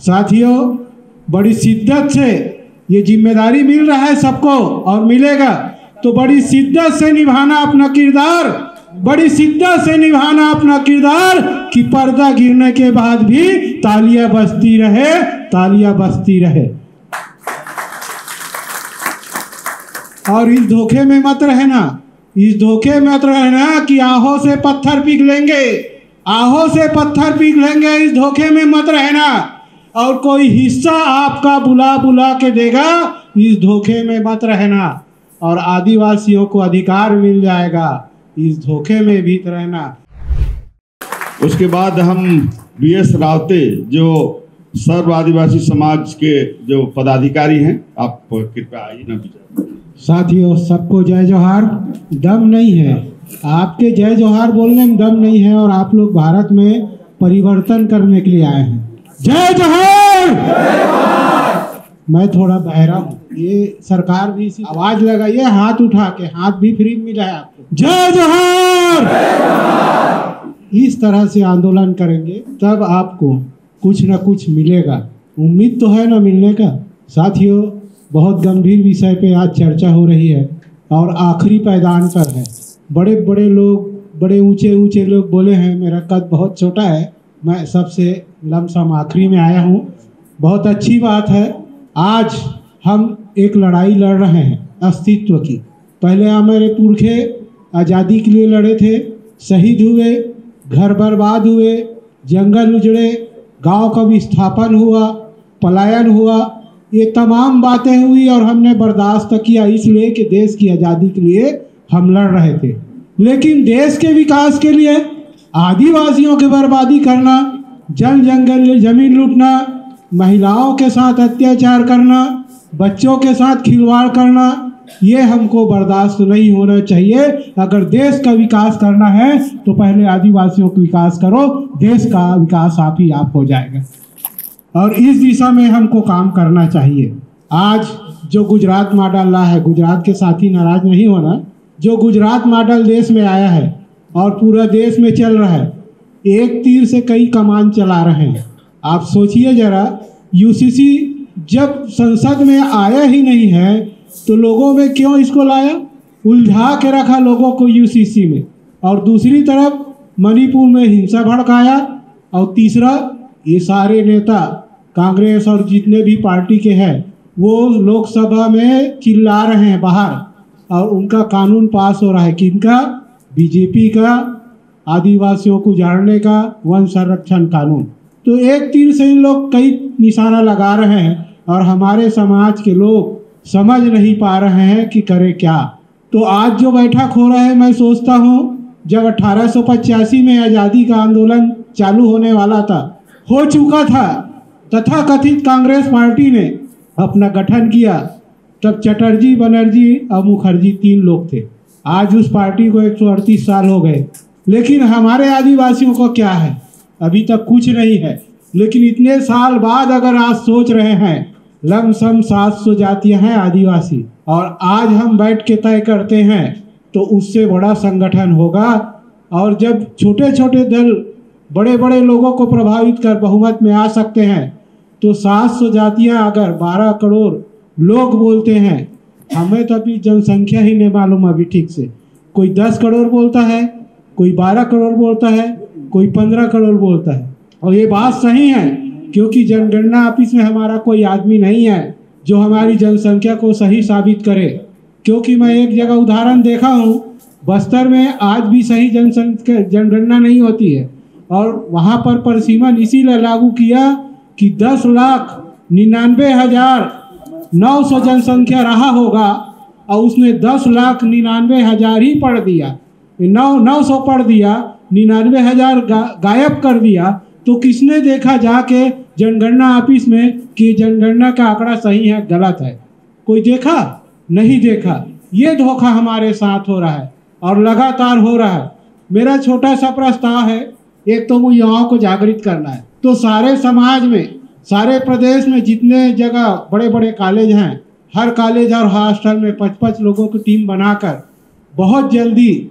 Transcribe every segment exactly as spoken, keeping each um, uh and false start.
साथियों, बड़ी शिद्दत से ये जिम्मेदारी मिल रहा है सबको और मिलेगा, तो बड़ी शिद्दत से निभाना अपना किरदार, बड़ी शिद्दत से निभाना अपना किरदार कि पर्दा गिरने के बाद भी तालियां बजती रहे, तालियां बजती रहे। और इस धोखे में मत रहना, इस धोखे में मत रहना कि आहों से पत्थर पिघलेंगे, आहों से पत्थर पिघलेंगे, इस धोखे में मत रहना। और कोई हिस्सा आपका बुला बुला के देगा, इस धोखे में मत रहना। और आदिवासियों को अधिकार मिल जाएगा, इस धोखे में भी रहना। उसके बाद हम बीएस रावते, जो सर्व आदिवासी समाज के जो पदाधिकारी हैं, आप कृपया आइए ना विचार। साथियों, सबको जय जोहार। दम नहीं है, आपके जय जोहार बोलने में दम नहीं है और आप लोग भारत में परिवर्तन करने के लिए आए हैं। जय जोहार। मैं थोड़ा बहरा हूँ, ये सरकार भी इसी आवाज लगाइए, हाथ उठा के, हाथ भी फ्री मिला है आपको। जय जोहार। इस तरह से आंदोलन करेंगे तब आपको कुछ ना कुछ मिलेगा। उम्मीद तो है ना मिलने का। साथियों, बहुत गंभीर विषय पे आज चर्चा हो रही है और आखिरी पायदान पर है। बड़े बड़े लोग, बड़े ऊंचे ऊंचे लोग बोले हैं, मेरा कद बहुत छोटा है, मैं सबसे लमसम आखिरी में आया हूँ। बहुत अच्छी बात है, आज हम एक लड़ाई लड़ रहे हैं अस्तित्व की। पहले हमारे पुरखे आज़ादी के लिए लड़े थे, शहीद हुए, घर बर्बाद हुए, जंगल उजड़े, गांव का विस्थापन हुआ, पलायन हुआ, ये तमाम बातें हुई और हमने बर्दाश्त किया, इसलिए कि देश की आज़ादी के लिए हम लड़ रहे थे। लेकिन देश के विकास के लिए आदिवासियों की बर्बादी करना, जल जंगल जमीन लूटना, महिलाओं के साथ अत्याचार करना, बच्चों के साथ खिलवाड़ करना, ये हमको बर्दाश्त नहीं होना चाहिए। अगर देश का विकास करना है तो पहले आदिवासियों का विकास करो, देश का विकास आप ही आप हो जाएगा। और इस दिशा में हमको काम करना चाहिए। आज जो गुजरात मॉडल ला है, गुजरात के साथी नाराज नहीं होना, जो गुजरात मॉडल देश में आया है और पूरा देश में चल रहा है, एक तीर से कई कमान चला रहे हैं। आप सोचिए जरा, यूसीसी जब संसद में आया ही नहीं है तो लोगों में क्यों इसको लाया? उलझा के रखा लोगों को यूसीसी में। और दूसरी तरफ मणिपुर में हिंसा भड़काया। और तीसरा, ये सारे नेता कांग्रेस और जितने भी पार्टी के हैं, वो लोकसभा में चिल्ला रहे हैं बाहर, और उनका कानून पास हो रहा है। किनका? बीजेपी का, आदिवासियों को उजाड़ने का वन संरक्षण कानून। तो एक तीर से इन लोग कई निशाना लगा रहे हैं और हमारे समाज के लोग समझ नहीं पा रहे हैं कि करें क्या। तो आज जो बैठक हो रहा है, मैं सोचता हूँ, जब अठारह सौ पचासी में आज़ादी का आंदोलन चालू होने वाला था, हो चुका था, तथाकथित कांग्रेस पार्टी ने अपना गठन किया, तब चटर्जी, बनर्जी और मुखर्जी तीन लोग थे। आज उस पार्टी को एक सौ अड़तीस साल हो गए, लेकिन हमारे आदिवासियों को क्या है? अभी तक कुछ नहीं है। लेकिन इतने साल बाद अगर आज सोच रहे हैं, लमसम सात सौ जातियां हैं आदिवासी, और आज हम बैठ के तय करते हैं तो उससे बड़ा संगठन होगा। और जब छोटे छोटे दल बड़े बड़े लोगों को प्रभावित कर बहुमत में आ सकते हैं, तो सात सौ जातियां अगर बारह करोड़ लोग बोलते हैं, हमें तो अभी जनसंख्या ही नहीं मालूम अभी ठीक से। कोई दस करोड़ बोलता है, कोई बारह करोड़ बोलता है, कोई पन्द्रह करोड़ बोलता है। और ये बात सही है, क्योंकि जनगणना ऑफिस में हमारा कोई आदमी नहीं है जो हमारी जनसंख्या को सही साबित करे। क्योंकि मैं एक जगह उदाहरण देखा हूँ, बस्तर में आज भी सही जनसंख्या, जनगणना नहीं होती है, और वहाँ पर परिसीमन इसीलिए लागू किया कि दस लाख निन्यानवे हजार नौ सौ जनसंख्या रहा होगा, और उसने दस लाख निन्यानवे हजार ही पढ़ दिया, नौ नौ सौ पढ़ दिया, निन्यानवे हजार गा, गायब कर दिया। तो किसने देखा जाके जनगणना ऑफिस में कि जनगणना का आंकड़ा सही है, गलत है? कोई देखा? नहीं देखा। ये धोखा हमारे साथ हो रहा है और लगातार हो रहा है। मेरा छोटा सा प्रस्ताव है, एक तो वो युवाओं को जागृत करना है, तो सारे समाज में, सारे प्रदेश में जितने जगह बड़े बड़े कॉलेज हैं, हर कॉलेज और हॉस्टल में पाँच पाँच लोगों की टीम बनाकर बहुत जल्दी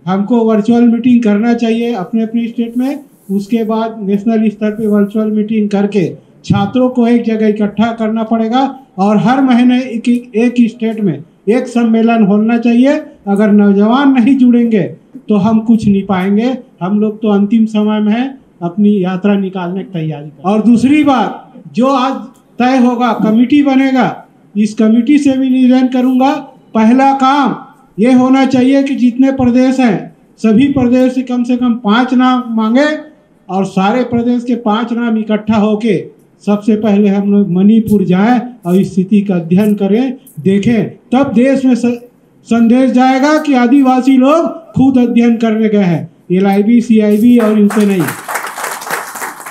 हमको वर्चुअल मीटिंग करना चाहिए अपने अपने स्टेट में। उसके बाद नेशनल स्तर पे वर्चुअल मीटिंग करके छात्रों को एक जगह इकट्ठा करना पड़ेगा और हर महीने एक एक स्टेट में एक सम्मेलन होना चाहिए। अगर नौजवान नहीं जुड़ेंगे तो हम कुछ नहीं पाएंगे। हम लोग तो अंतिम समय में हैं, अपनी यात्रा निकालने की तैयारी करें। और दूसरी बात, जो आज तय होगा, कमेटी बनेगा, इस कमेटी से भी निवेदन करूंगा, पहला काम ये होना चाहिए कि जितने प्रदेश हैं, सभी प्रदेश से कम से कम पांच नाम मांगे और सारे प्रदेश के पांच नाम इकट्ठा होके सबसे पहले हम लोग मणिपुर जाएं और इस स्थिति का अध्ययन करें, देखें, तब देश में स-, संदेश जाएगा कि आदिवासी लोग खुद अध्ययन करने गए हैं, L I B, C I B और यू के नहीं।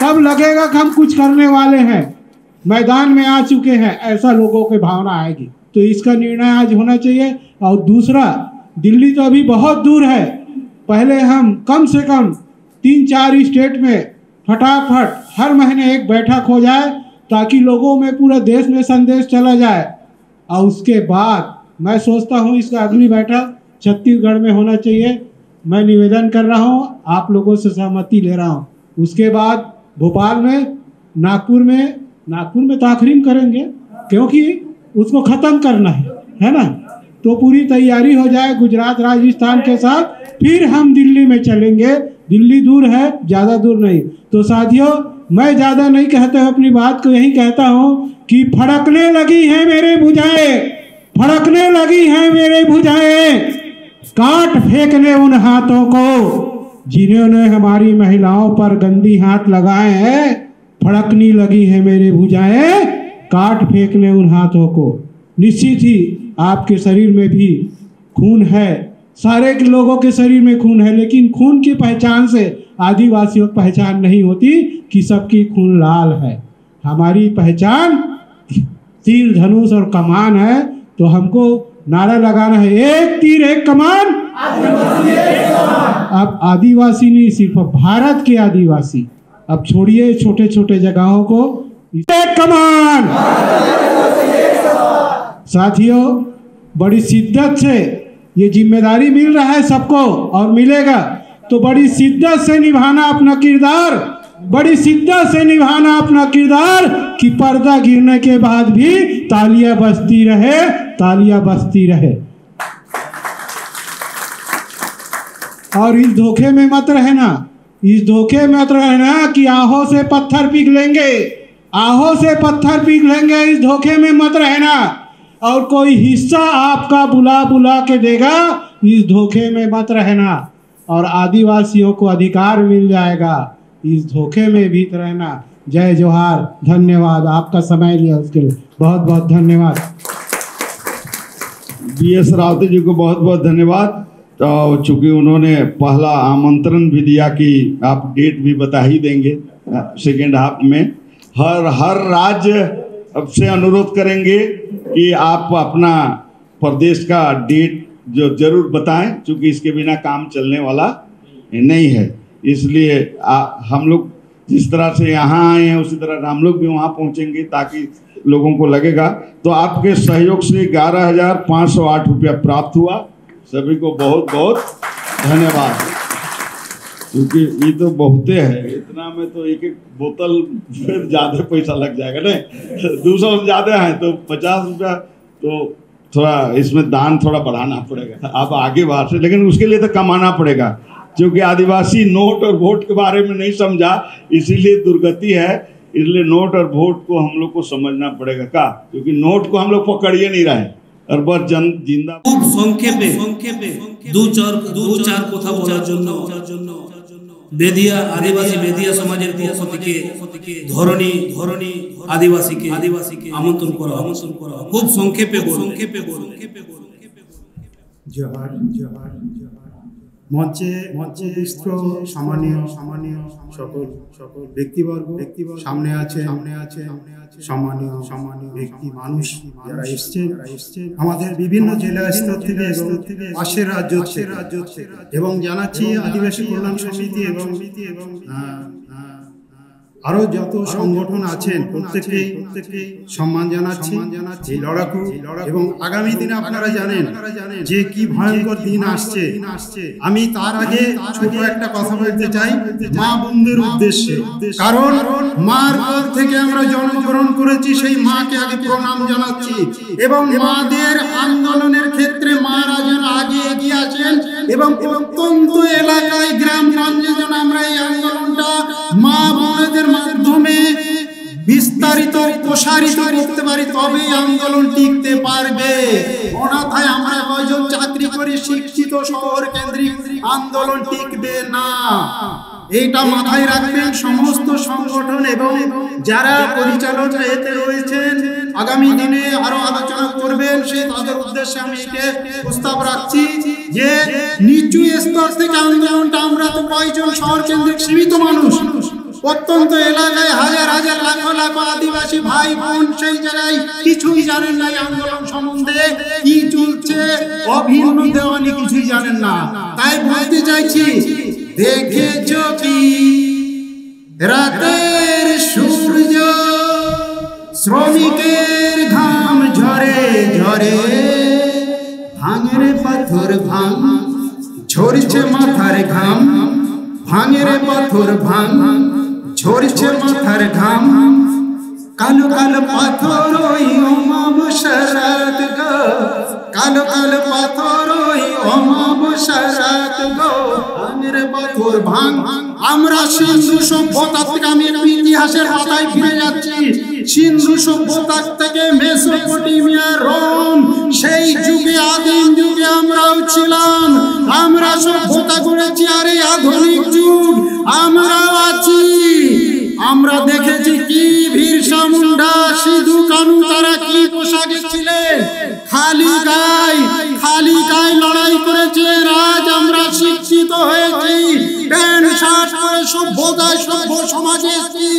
तब लगेगा कि हम कुछ करने वाले हैं, मैदान में आ चुके हैं, ऐसा लोगों की भावना आएगी। तो इसका निर्णय आज होना चाहिए। और दूसरा, दिल्ली तो अभी बहुत दूर है, पहले हम कम से कम तीन चार स्टेट में फटाफट हर महीने एक बैठक हो जाए, ताकि लोगों में, पूरा देश में संदेश चला जाए। और उसके बाद मैं सोचता हूँ, इसका अगली बैठक छत्तीसगढ़ में होना चाहिए। मैं निवेदन कर रहा हूँ, आप लोगों से सहमति ले रहा हूँ। उसके बाद भोपाल में, नागपुर में, नागपुर में तो आखिरी में करेंगे, क्योंकि उसको खत्म करना है, है ना? तो पूरी तैयारी हो जाए गुजरात, राजस्थान के साथ, फिर हम दिल्ली में चलेंगे। दिल्ली दूर है, ज्यादा दूर नहीं। तो साथियों, मैं ज्यादा नहीं कहता हूँ, अपनी बात को यही कहता हूँ कि फड़कने लगी हैं मेरे भुजाएं, फड़कने लगी हैं मेरे भुजाएं, काट फेंकने उन हाथों को जिन्होंने हमारी महिलाओं पर गंदी हाथ लगाए हैं। फड़कने लगी हैं मेरे भुजाएं, काट फेंकने उन हाथों को। निश्चित ही आपके शरीर में भी खून है, सारे के लोगों के शरीर में खून है, लेकिन खून की पहचान से आदिवासियों की पहचान नहीं होती कि सबकी खून लाल है। हमारी पहचान तीर, धनुष और कमान है। तो हमको नारा लगाना है, एक तीर एक कमान। अब आदिवासी नहीं, सिर्फ भारत के आदिवासी, अब छोड़िए छोटे छोटे जगहों को, एक कमान। साथियों, बड़ी शिद्दत से ये जिम्मेदारी मिल रहा है सबको और मिलेगा। तो बड़ी शिद्दत से निभाना अपना किरदार, बड़ी शिद्दत से निभाना अपना किरदार कि पर्दा गिरने के बाद भी तालियां बजती रहे, तालियां बजती रहे। और इस धोखे में मत रहना, इस धोखे में मत रहना कि आहों से पत्थर पिघलेंगे, आहों से पत्थर पिघलेंगे, इस धोखे में मत रहना। और कोई हिस्सा आपका बुला बुला के देगा, इस धोखे में मत रहना। और आदिवासियों को अधिकार मिल जाएगा, इस धोखे में भी रहना। जय जोहार, धन्यवाद, आपका समय लिया उसके लिए बहुत बहुत धन्यवाद। बी एस रावते जी को बहुत बहुत धन्यवाद। तो चूंकि उन्होंने पहला आमंत्रण भी दिया कि आप डेट भी बता ही देंगे सेकेंड हाफ में। हर हर राज्य से अनुरोध करेंगे कि आप अपना प्रदेश का डेट जो जरूर बताएं, क्योंकि इसके बिना काम चलने वाला नहीं है। इसलिए आ, हम लोग जिस तरह से यहाँ आए हैं, उसी तरह हम लोग भी वहाँ पहुँचेंगे, ताकि लोगों को लगेगा। तो आपके सहयोग से ग्यारह हजार पाँच सौ आठ रुपया प्राप्त हुआ। सभी को बहुत बहुत धन्यवाद, क्योंकि ये तो बहुते है, इतना में तो एक एक बोतल में ज्यादा पैसा लग जाएगा। नहीं, दो सौ से ज्यादा है, तो पचास रुपया तो थोड़ा इसमें दान थोड़ा बढ़ाना पड़ेगा। आप आगे बाहर से, लेकिन उसके लिए तो कमाना पड़ेगा, क्योंकि आदिवासी नोट और वोट के बारे में नहीं समझा, इसीलिए दुर्गति है। इसलिए नोट और वोट को हम लोग को समझना पड़ेगा का, क्योंकि नोट को हम लोग पकड़िए नहीं रहे और बस जन जिंदा। খুব সংক্ষেপে দু চার দু চার কথা বলার জন্য বেদিয়া, আদিবাসী বেদিয়া সমাজের পক্ষ থেকে ধরণী ধরণী আদিবাসীকে আদিবাসীকে আমন্ত্রণ করা আমন্ত্রণ করা খুব সংক্ষেপে সংক্ষেপে সংক্ষেপে জোহার। জোহার। মঞ্চে মঞ্চে বিস্তৃত সম্মানীয় সম্মানীয় সকল সকল ব্যক্তিবর্গ ব্যক্তিবর্গ সামনে আছে সামনে আছে সম্মানীয় সম্মানীয় ব্যক্তি মানুষ যারা এসছেন আমাদের বিভিন্ন জেলা স্তর থেকে এবং পাশের রাজ্য থেকে এবং জানাচ্ছি আদিবাসী কল্যাণ সমিতি এবং আহ, আহ, আরো যত সংগঠন আছেন, প্রত্যেককে সম্মান জানাচ্ছি এই লড়াকু। এবং আগামী দিনে আপনারা জানেন যে কি ভয়ঙ্কর দিন আসছে। আমি তার আগে ছোট একটা কথা বলতে চাই মা বোনদের উদ্দেশ্যে, কারণ মার কোল থেকে আমরা জন্মগ্রহণ করেছি, সেই মাকে আগে প্রণাম জানাচ্ছি। এবং মাদের আন্দোলনের ক্ষেত্রে মারা যেন আগে এগিয়ে আসেন এবং প্রত্যন্ত এলাকায়, গ্রামগঞ্জে যেন আমরা এই আন্দোলনটা মা বোনদের মাধ্যমে বিস্তারিত প্রসারিত করতে পারি, তবেই আন্দোলন টিকতে পারবে। অন্যথায় আমরা কয়জন চাকরি করি, শিক্ষিত শহর কেন্দ্রিক আন্দোলন টিকবে না। এইটা মাথায় রাখবেন সমস্ত সংগঠন এবং যারা পরিচালনা এতে রয়েছেন। আগামী দিনে আরো আলোচনা করবেন, সেই তাদের উদ্দেশ্যে আমি এটা প্রস্তাব রাখছি যে নিচু স্তর থেকে আন্দোলনটা, আমরা তো কয়জন শহর কেন্দ্রিক সীমিত মানুষ, প্রত্যন্ত এলাকায় হাজার হাজার লাখ লাখ আদিবাসী ভাই বোন সেই জায়গায় কিছুই জানেন না এই আন্দোলন সম্বন্ধে, কি চলছে, অভিন্ন দেওয়ানি কিছুই জানেন না। তাই বলতে চাইছি, দেখেছ কি রাতের সূর্য, শ্রমিকের ঘাম ঝরে ঝরে, ভাঙরে পাথর ভাঙ, ঝরছে মাথার ঘাম, ভাঙরে পাথর ভাঙ, ঝরছে মাথার ঘাম। কালো কালো পাথর ওই অমাবস্যার রাত গো, কালো কালো পাথর ওই অমাবস্যার রাত গো, ভাঙরে পাথর ভাঙ। আমরা সিন্ধু সভ্যতা থেকে, আমি একটু ইতিহাসের পাতায় ফিরে যাচ্ছি, সিন্ধু সভ্যতা থেকে মেসোপটেমিয়া, রোম, সেই যুগে, আদিম যুগে আমরাও ছিলাম। আমরা সভ্যতা গড়েছি, আর এই আধুনিক যুগ আমরাও আছি। আমরা দেখেছি কি বিরসা মুন্ডা, সিধু কানু, তারা কি পোশাকে ছিলেন, খালি গায়ে, খালি গায়ে লড়াই করেছিলেন। আজ আমরা শিক্ষিত হয়েছি, প্যান্ট শার্ট পরে সভ্যতায় সভ্য সমাজে এসেছি,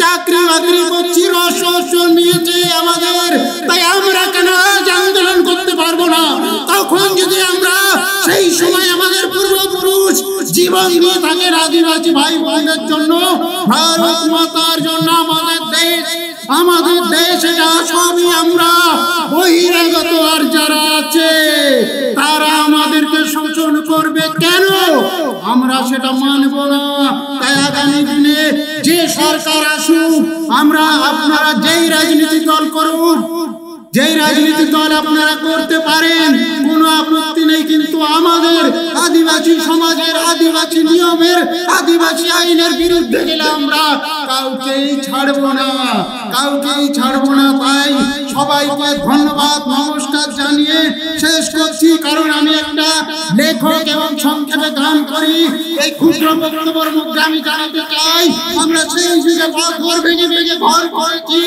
চাকরি বাকরি করছি, রস রস জন্মিয়েছে আমাদের। তাই আমরা কেন আজ আন্দোলন করতে পারবো না? তখন যদি আমরা সেই সময় আমাদের পূর্বপুরুষ জীবন জীবন দিয়ে থাকেন আদিবাসী ভাই বোনদের জন্য, ভারত মাতার জন্য। আমাদের দেশ, আমাদের দেশ, এটা সবই আমরা বহিরাগত। আর যারা আছে, তারা আমাদেরকে শোষণ করবে। কেন? আমরা সেটা মানব না। তাই আগামী দিনে যে সরকার আসুক, আমরা, আপনারা যেই রাজনীতি দল করুন, যেই রাজনৈতিক দল আপনারা করতে পারেন, কোনো আপত্তি নেই, কিন্তু আমাদের আদিবাসী সমাজের আদিবাসী নিয়মের, আদিবাসী আইনের বিরুদ্ধে গেলে আমরা কাউকেই ছাড়বো না, কাউকেই ছাড়বো না। তাই সবাইকে ধন্যবাদ, নমস্কার জানিয়ে শেষ করছি, কারণ আমি একটা লেখক এবং সংক্ষেপে গান করি। এই ক্ষুদ্র বক্তব্যের মধ্যে আমি জানাতে চাই, আমরা সেই যুগে পাথর ভেঙে ভেঙে ঘর করেছি,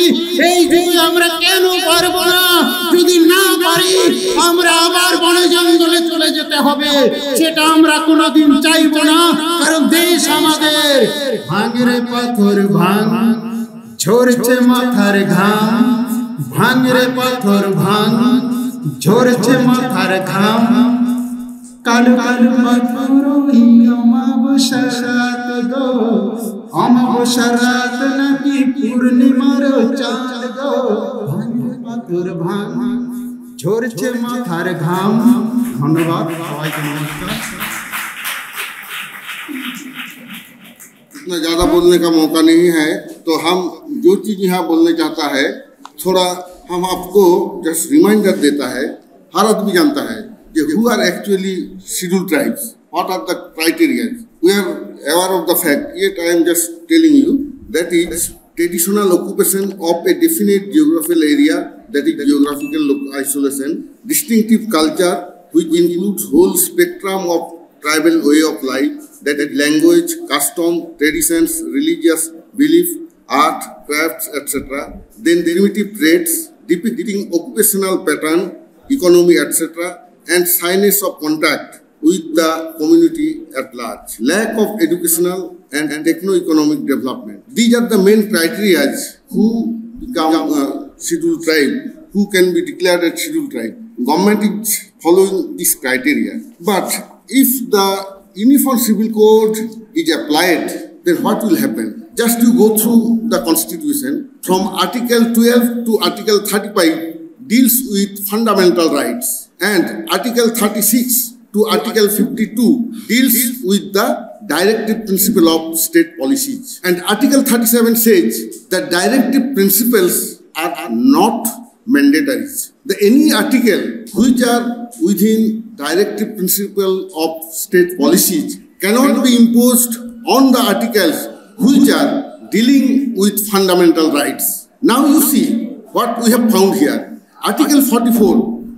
এই যুগে আমরা কেন পারবো না? যদি না পারি, আমরা আবার বনে জঙ্গলে চলে যেতে হবে, সেটা আমরা কোনোদিন চাইবো না। কারণ দেশ আমাদের। ভাঙ রে পাথর ভাঙ, ঝরছে মাথার ঘাম। ভাঙ রে পাথর ভাঙ, ঝরছে মাথার ঘাম। কালো কালো পাথর ওই অমাবস্যার রাত গো, অমাবস্যার রাত নাকি পূর্ণিমার চাঁদ গো। ভাঙ রে পাথর ভাঙ, ঝরছে মাথার ঘাম। ধন্যবাদ সবাইকে, নমস্কার। इतना ज़्यादा बोलने का मौका नहीं है, तो हम जो चीज़ यहाँ बोलने चाहता है, थोड़ा हम आपको जस्ट रिमाइंडर देता है। हर आदमी जानता है कि who are actually scheduled tribes, what are the criteria. We are aware of the fact, yet I am just telling you that is traditional occupation of a definite geographical area, that is geographical loc- isolation, distinctive culture which includes whole spectrum of tribal way of life, that is language, custom, traditions, religious belief, art, crafts, et cetera. Then primitive traits depicting occupational pattern, economy, et cetera, and shyness of contact with the community at large. Lack of educational and techno-economic development. These are the main criteria who become a scheduled tribe, who can be declared a scheduled tribe. Government is following this criteria. But if the Uniform Civil Code is applied, then what will happen? Just you go through the constitution, from Article twelve to Article thirty-five deals with fundamental rights, and Article thirty-six to Article fifty-two deals with the directive principle of state policies, and Article thirty-seven says the directive principles are not mandatories. The any article which are within directive principle of state policies cannot be imposed on the articles which are dealing with fundamental rights. Now you see what we have found here. Article forty-four,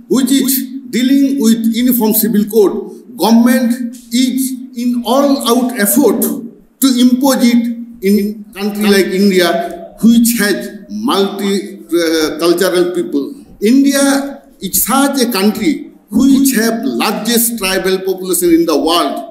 which is dealing with Uniform Civil Code, government is in all out effort to impose it in country like India, which has multi uh, cultural people. India is such a country which have largest tribal population in the world.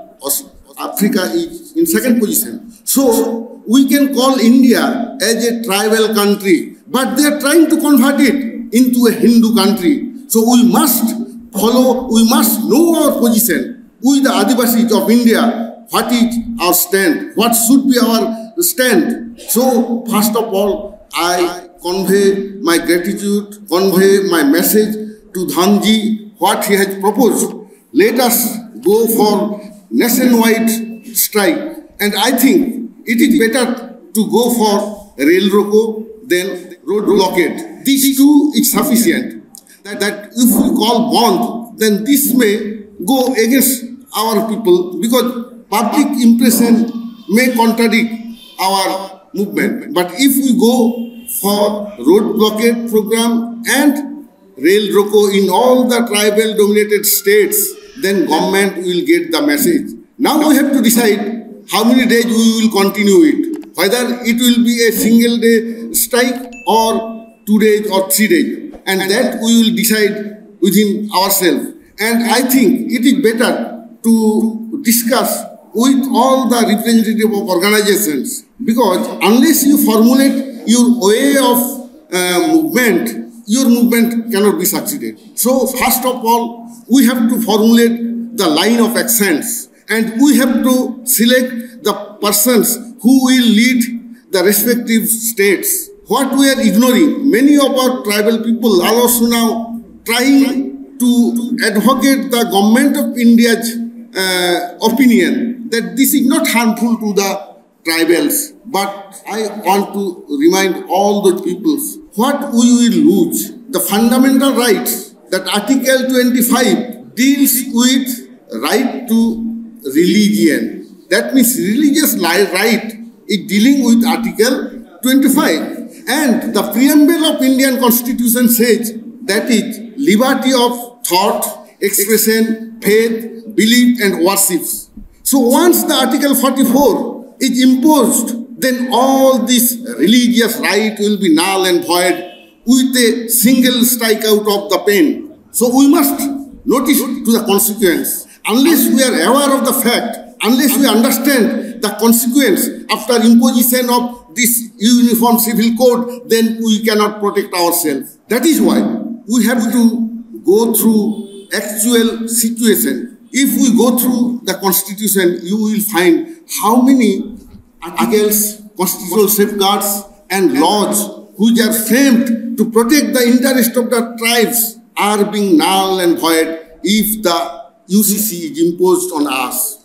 Africa is in second position. So we can call India as a tribal country, but they are trying to convert it into a Hindu country. So we must follow, we must know our position with the Adivasis of India. What is our stand? What should be our stand? So first of all, I convey my gratitude, convey my message to Dhanji, what he has proposed. Let us go for nationwide strike. And I think it is better to go for rail roko than road blockade. These two is sufficient. That, that if we call bandh, then this may go against our people because public impression may contradict our movement. But if we go for road blockade program and rail roko in all the tribal dominated states, then government will get the message. Now we have to decide how many days we will continue it, whether it will be a single day strike or two days or three days, and that we will decide within ourselves. And I think it is better to discuss with all the representative of organizations, because unless you formulate your way of uh, movement, your movement cannot be succeeded. So first of all, we have to formulate the line of actions. And we have to select the persons who will lead the respective states. What we are ignoring, many of our tribal people are also now trying to advocate the government of India's uh, opinion that this is not harmful to the tribals. But I want to remind all the peoples what we will lose. The fundamental rights that Article twenty-five deals with right to religion. That means religious li- right is dealing with Article twenty-five. And the preamble of Indian Constitution says that is liberty of thought, expression, faith, belief, and worships. So once the Article forty-four is imposed, then all this religious right will be null and void with a single strike out of the pen. So we must notice to the consequence. Unless we are aware of the fact, unless we understand the consequence after imposition of this uniform civil code, then we cannot protect ourselves. That is why we have to go through actual situation. If we go through the constitution, you will find how many articles, constitutional safeguards, and laws which are framed to protect the interest of the tribes are being null and void if the U C C is imposed on us.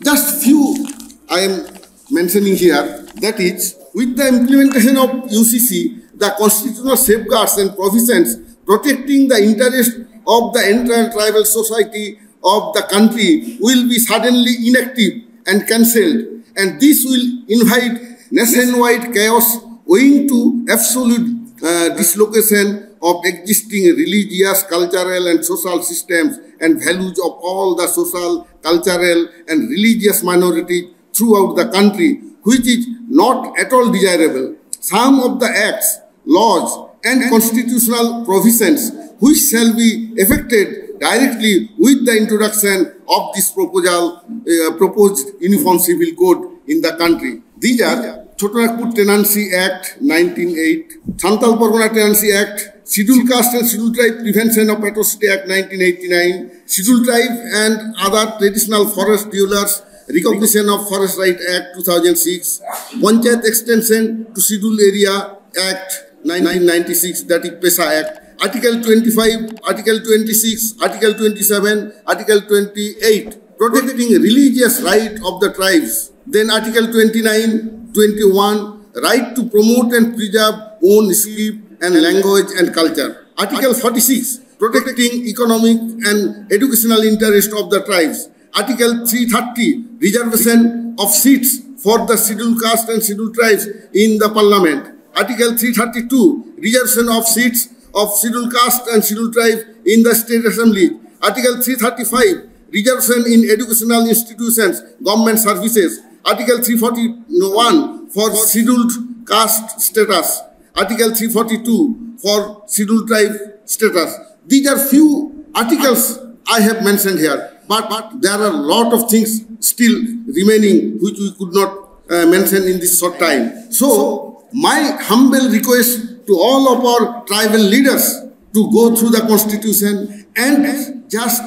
Just few I am mentioning here, that is, with the implementation of U C C, the constitutional safeguards and provisions protecting the interest of the entire tribal society of the country will be suddenly inactive and cancelled, and this will invite nationwide chaos owing to absolute uh, dislocation of existing religious, cultural, and social systems and values of all the social, cultural, and religious minorities throughout the country, which is not at all desirable. Some of the acts, laws, and constitutional provisions which shall be affected directly with the introduction of this proposal, uh, proposed Uniform Civil Code in the country. These are Chotanagpur Tenancy Act nineteen eight, Santal Pargana Tenancy Act, Scheduled Caste and Scheduled Tribe Prevention of Atrocity Act nineteen eighty-nine, Scheduled Tribe and Other Traditional Forest Dwellers Recognition of Forest Right Act two thousand six, Panchayat Extension to Scheduled Area Act nineteen ninety-six, that is PESA Act, Article twenty-five, Article twenty-six, Article twenty-seven, Article twenty-eight, protecting religious right of the tribes. Then Article twenty-nine, twenty-one, right to promote and preserve own script and language and culture. Article forty-six, protecting economic and educational interest of the tribes. Article three thirty, reservation of seats for the scheduled caste and scheduled tribes in the parliament. Article three thirty-two, reservation of seats of scheduled caste and scheduled tribe in the state assembly. Article three thirty-five, reservation in educational institutions, government services. Article three forty-one for scheduled caste status. Article three forty-two for scheduled tribe status. These are few articles I have mentioned here, but, but there are a lot of things still remaining which we could not uh, mention in this short time. So, my humble request to all of our tribal leaders to go through the constitution and just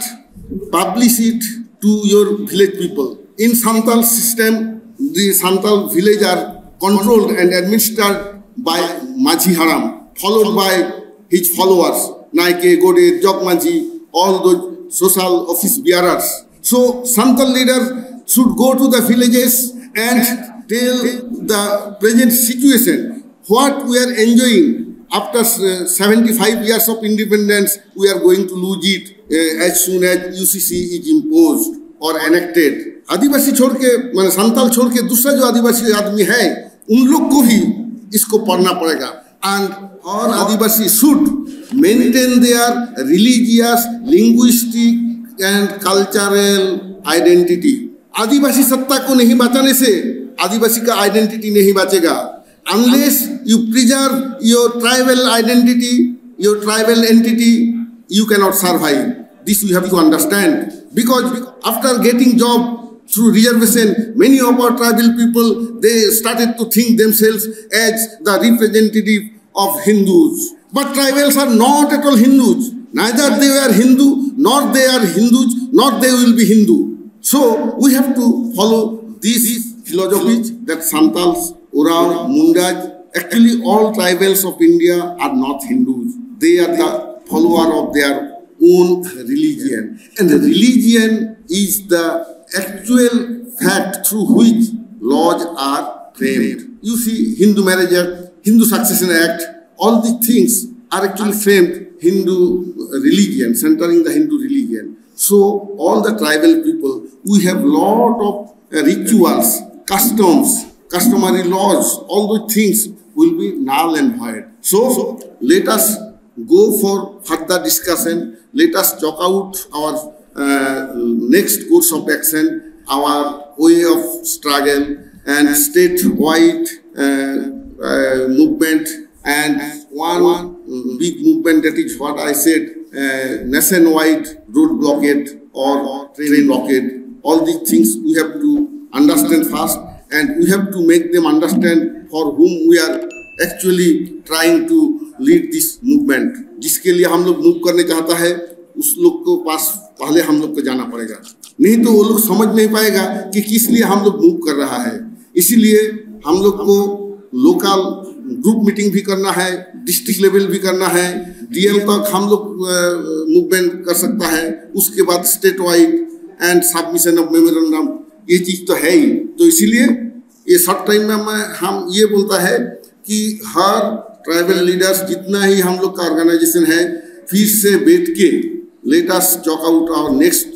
publish it to your village people. In Santal system, the Santal village are controlled and administered by Majhi Haram, followed by his followers, Naike, Gode, Jog Majhi, all those social office bearers. So Santal leaders should go to the villages and tell the present situation, what we are enjoying after uh, seventy-five years of independence, we are going to lose it uh, as soon as U C C is imposed or enacted. आदिवासी छोड़ के, माने संताल छोड़ के दूसरा जो आदिवासी आदमी है, उन लोग को भी इसको पढ़ना पड़ेगा. And all Adivasi should maintain their religious, linguistic and cultural identity. आदिवासी सत्ता को नहीं बचाने से आदिवासी का आइडेंटिटी नहीं बचेगा. Unless you preserve your tribal identity, your tribal entity, you cannot survive. This we have to understand. Because after getting job through reservation, many of our tribal people, they started to think themselves as the representative of Hindus. But tribals are not at all Hindus. Neither they were Hindu, nor they are Hindus, nor they will be Hindu. So we have to follow these philosophies that Santals, Oraon, Mundas, actually all tribals of India are not Hindus. They are the follower of their own religion. And the religion is the actual fact through which laws are framed. You see, Hindu Marriage Act, Hindu Succession Act, all the things are actually framed Hindu religion, centering the Hindu religion. So all the tribal people, we have lot of uh, rituals, customs, customary laws, all those things will be null and void. So let us go for further discussion. Let us chalk out our uh, next course of action, our way of struggle, and statewide uh, uh, movement, and one big movement, that is what I said, uh, nationwide road blockade or train blockade. All these things we have to understand first, and we have to make them understand for whom we are actually trying to lead this movement. जिसके लिए हम लोग move करने चाहता है, उस लोग को पास पहले हम लोग को जाना पड़ेगा, नहीं तो वो लोग समझ नहीं पाएगा कि किस लिए हम लोग मूव कर रहा है। इसीलिए हम लोग को लोकल ग्रुप मीटिंग भी करना है, डिस्ट्रिक्ट लेवल भी करना है, डीएम तक हम लोग मूवमेंट कर सकता है। उसके बाद state wide and submission of memorandum, ये चीज तो है ही। तो इसीलिए ये शॉर्ट टाइम में मैं हम ये बोलता है कि हर ट्राइबल लीडर्स, जितना ही हम लोग का ऑर्गेनाइजेशन है, फिर से बैठ के let us chalk out our next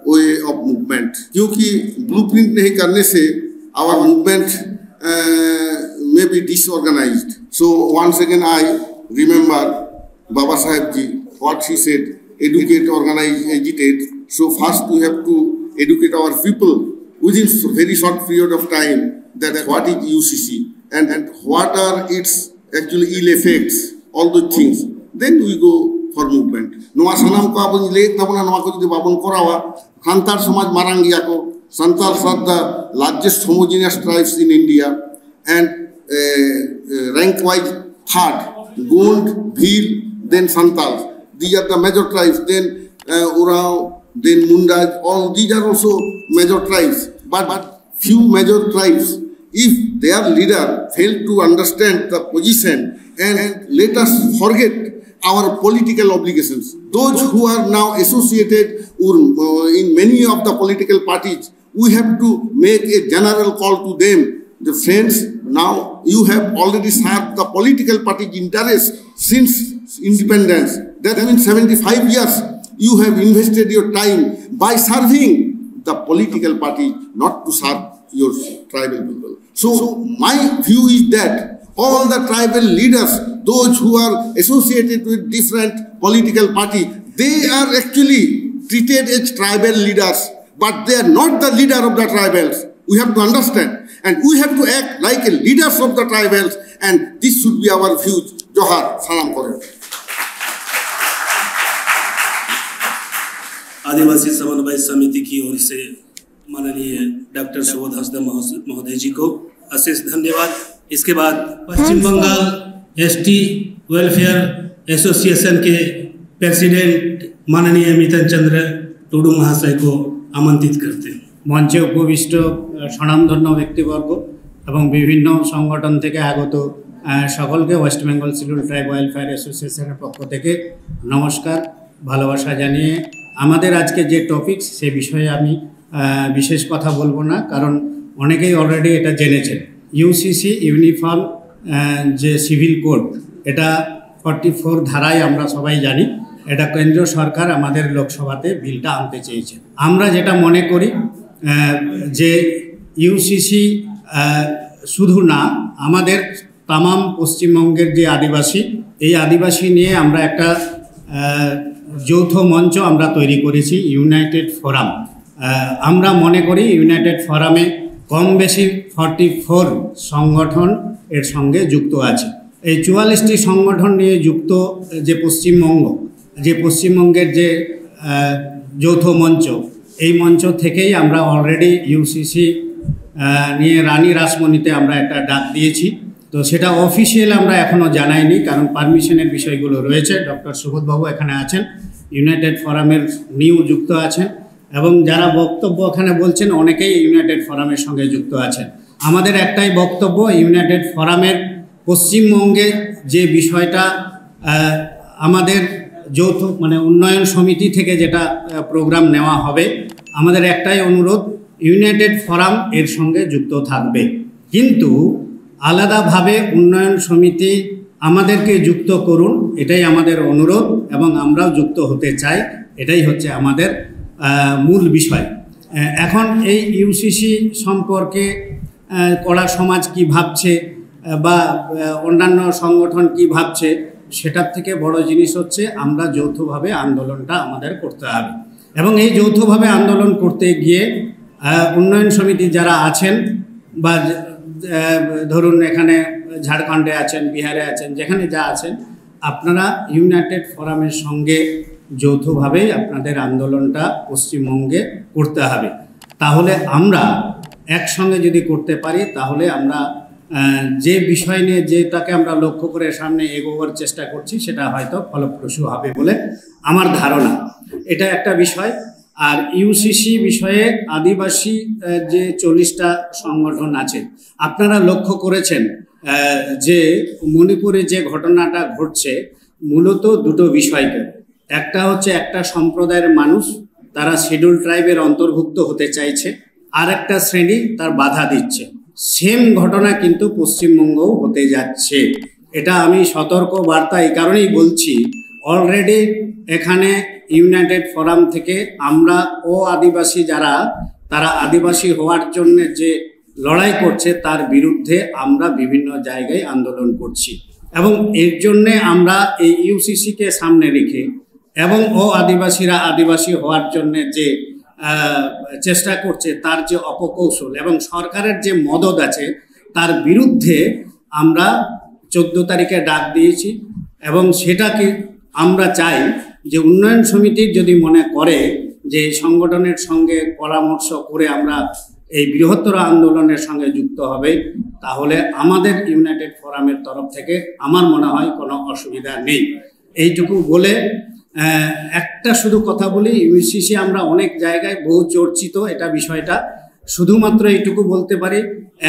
way of movement, क्योंकि ब्लूप्रिंट नहीं करने से our movement may be disorganized. So once again I remember Baba Saheb ji, what he said, educate, organize, agitate. So first we have to educate our people within s- very short period of time that what is U C C and, and what are its actually ill effects, all those things. Then we go for movement. ᱱᱚᱣᱟ ᱥᱟᱱᱟᱢ ᱠᱚ ᱟᱵᱚᱧ ᱞᱟᱹᱭᱮᱫ ᱛᱟᱵᱚᱱᱟ, ᱱᱚᱣᱟ ᱠᱚ ᱡᱩᱫᱤ ᱵᱟᱵᱚᱱ ᱠᱚᱨᱟᱣᱟ, ᱥᱟᱱᱛᱟᱲ ᱥᱚᱢᱟᱡᱽ ᱢᱟᱨᱟᱝ ᱜᱮᱭᱟ ᱠᱚ, Santals are the largest homogeneous tribes in India and uh, rank wise third, Gond, Bhil, then Santals. These are the major tribes. Then uh, Oraon, then Mundaj, all these are also major tribes. But, but few major tribes, if their leader fail to understand the position and let us forget our political obligations, those who are now associated or uh, in many of the political parties, we have to make a general call to them. The friends, now you have already served the political party's interest since independence. That means seventy-five years you have invested your time by serving the political party, not to serve your tribal people. So my view is that all the tribal leaders, those who are associated with different political party, they are actually treated as tribal leaders, but they are not the leader of the tribals. We have to understand, and we have to act like a leaders of the tribals, and this should be our views. Johar, salam korun. आदिवासी समन्वय समिति की ओर से माननीय doctor Subodh Hansda महोस- महोदय जी को अशेष धन्यवाद। इसके बाद पश्चिम बंगाल एसटी वेलफेयर एसोसिएशन के प्रेसिडेंट माननीय मिथन चंद्र टुडू महाशय को आमंत्रित करते हैं। মঞ্চে উপবিষ্ট আহ, স্বনামধন্য ব্যক্তিবর্গ এবং বিভিন্ন সংগঠন থেকে আগত আহ, সকলকে West Bengal schedule tribe welfare অ্যাসোসিয়েশনের পক্ষ থেকে নমস্কার, ভালোবাসা জানিয়ে আমাদের আজকে যে টপিক, সে বিষয়ে আমি আহ, বিশেষ কথা বলবো না, কারণ অনেকেই অলরেডি এটা জেনেছেন। ইউসিসি ইউনিফর্ম যে সিভিল কোড, এটা ফর্টি ফোর ধারায় আমরা সবাই জানি, এটা কেন্দ্র সরকার আমাদের লোকসভাতে বিলটা আনতে চেয়েছে। আমরা যেটা মনে করি আহ, যে ইউসিসি শুধু না, আমাদের তামাম পশ্চিমবঙ্গের যে আদিবাসী, এই আদিবাসী নিয়ে আমরা একটা আহ, যৌথ মঞ্চ আমরা তৈরি করেছি, ইউনাইটেড ফোরাম। আহ, আমরা মনে করি ইউনাইটেড ফোরামে কম বেশি ফর্টি ফোর সংগঠন এর সঙ্গে যুক্ত আছে। এই চুয়াল্লিশটি সংগঠন নিয়ে যুক্ত যে পশ্চিমবঙ্গ, যে পশ্চিমবঙ্গের যে আহ, যৌথ মঞ্চ, এই মঞ্চ থেকেই আমরা অলরেডি ইউসিসি নিয়ে রানী রাসমণিতে আমরা একটা ডাক দিয়েছি। তো সেটা অফিসিয়াল আমরা এখনো জানাইনি, কারণ পারমিশনের বিষয়গুলো রয়েছে। ডক্টর সুবোধবাবু এখানে আছেন, ইউনাইটেড ফোরামের নিউ যুক্ত আছেন, এবং যারা বক্তব্য এখানে বলছেন অনেকেই ইউনাইটেড ফোরামের সঙ্গে যুক্ত আছেন। আমাদের একটাই বক্তব্য, ইউনাইটেড ফোরামের পশ্চিমবঙ্গে যে বিষয়টা আহ, আমাদের যৌথ মানে উন্নয়ন সমিতি থেকে যেটা প্রোগ্রাম নেওয়া হবে, আমাদের একটাই অনুরোধ, ইউনাইটেড ফোরাম এর সঙ্গে যুক্ত থাকবে, কিন্তু আলাদাভাবে উন্নয়ন সমিতি আমাদেরকে যুক্ত করুন, এটাই আমাদের অনুরোধ, এবং আমরাও যুক্ত হতে চাই। এটাই হচ্ছে আমাদের আহ, মূল বিষয়। আহ, এখন এই ইউসিসি সম্পর্কে আহ, কড়া সমাজ কি ভাবছে, আহ, বা আহ, অন্যান্য সংগঠন কি ভাবছে, সেটার থেকে বড় জিনিস হচ্ছে আমরা যৌথভাবে আন্দোলনটা আমাদের করতে হবে। এবং এই যৌথভাবে আন্দোলন করতে গিয়ে আহ, উন্নয়ন সমিতি যারা আছেন বা আহ, ধরুন এখানে ঝাড়খণ্ডে আছেন, বিহারে আছেন, যেখানে যা আছেন, আপনারা ইউনাইটেড ফোরামের সঙ্গে যৌথভাবেই আপনাদের আন্দোলনটা পশ্চিমবঙ্গে করতে হবে। তাহলে আমরা একসঙ্গে যদি করতে পারি, তাহলে আমরা আহ, যে বিষয় নিয়ে যেটাকে আমরা লক্ষ্য করে সামনে এগোবার চেষ্টা করছি, সেটা হয়তো ফলপ্রসূ হবে বলে আমার ধারণা। এটা একটা বিষয়। আর ইউসিসি বিষয়ে আদিবাসী আহ, যে চল্লিশটা সংগঠন আছে, আপনারা লক্ষ্য করেছেন আহ, যে মণিপুরে যে ঘটনাটা ঘটছে, মূলত দুটো বিষয়কে, একটা হচ্ছে একটা সম্প্রদায়ের মানুষ, তারা শিডিউল ট্রাইবের অন্তর্ভুক্ত হতে চাইছে, আর একটা শ্রেণী তার বাধা দিচ্ছে। সেম ঘটনা কিন্তু পশ্চিমবঙ্গও হতে যাচ্ছে। এটা আমি সতর্ক বার্তা এই কারণেই বলছি, অলরেডি এখানে ইউনাইটেড ফোরাম থেকে আমরা ও আদিবাসী যারা, তারা আদিবাসী হওয়ার জন্য যে লড়াই করছে, তার বিরুদ্ধে আমরা বিভিন্ন জায়গায় আন্দোলন করছি। এবং এর জন্যে আমরা এই ইউসিসিকে সামনে রেখে এবং ও আদিবাসীরা আদিবাসী হওয়ার জন্য যে আহ, চেষ্টা করছে, তার যে অপকৌশল এবং সরকারের যে মদত আছে, তার বিরুদ্ধে আমরা চোদ্দ তারিখে ডাক দিয়েছি। এবং সেটাকে আমরা চাই যে উন্নয়ন সমিতির যদি মনে করে যে এই সংগঠনের সঙ্গে পরামর্শ করে আমরা এই বৃহত্তর আন্দোলনের সঙ্গে যুক্ত হবে, তাহলে আমাদের ইউনাইটেড ফোরামের তরফ থেকে আমার মনে হয় কোনো অসুবিধা নেই। এইটুকু বলে আহ, একটা শুধু কথা বলি, ইউসিসি আমরা অনেক জায়গায় বহু চর্চিত এটা বিষয়টা। শুধুমাত্র এইটুকু বলতে পারি,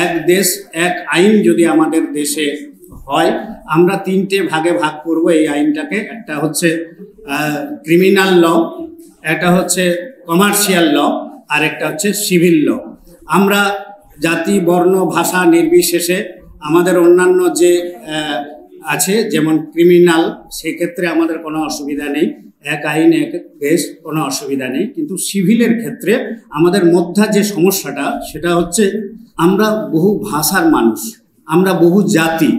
এক দেশ এক আইন যদি আমাদের দেশে হয়, আমরা তিনটে ভাগে ভাগ করব এই আইনটাকে। একটা হচ্ছে ক্রিমিনাল ল, একটা হচ্ছে কমার্শিয়াল ল, আর একটা হচ্ছে সিভিল ল। আমরা জাতি, বর্ণ, ভাষা নির্বিশেষে আমাদের অন্যান্য যে আহ, আছে, যেমন ক্রিমিনাল, সেক্ষেত্রে আমাদের কোনো অসুবিধা নেই, এক আইন এক দেশ, কোনো অসুবিধা নেই। কিন্তু সিভিলের ক্ষেত্রে আমাদের মধ্যে যে সমস্যাটা, সেটা হচ্ছে আমরা বহু ভাষার মানুষ, আমরা বহু জাতি,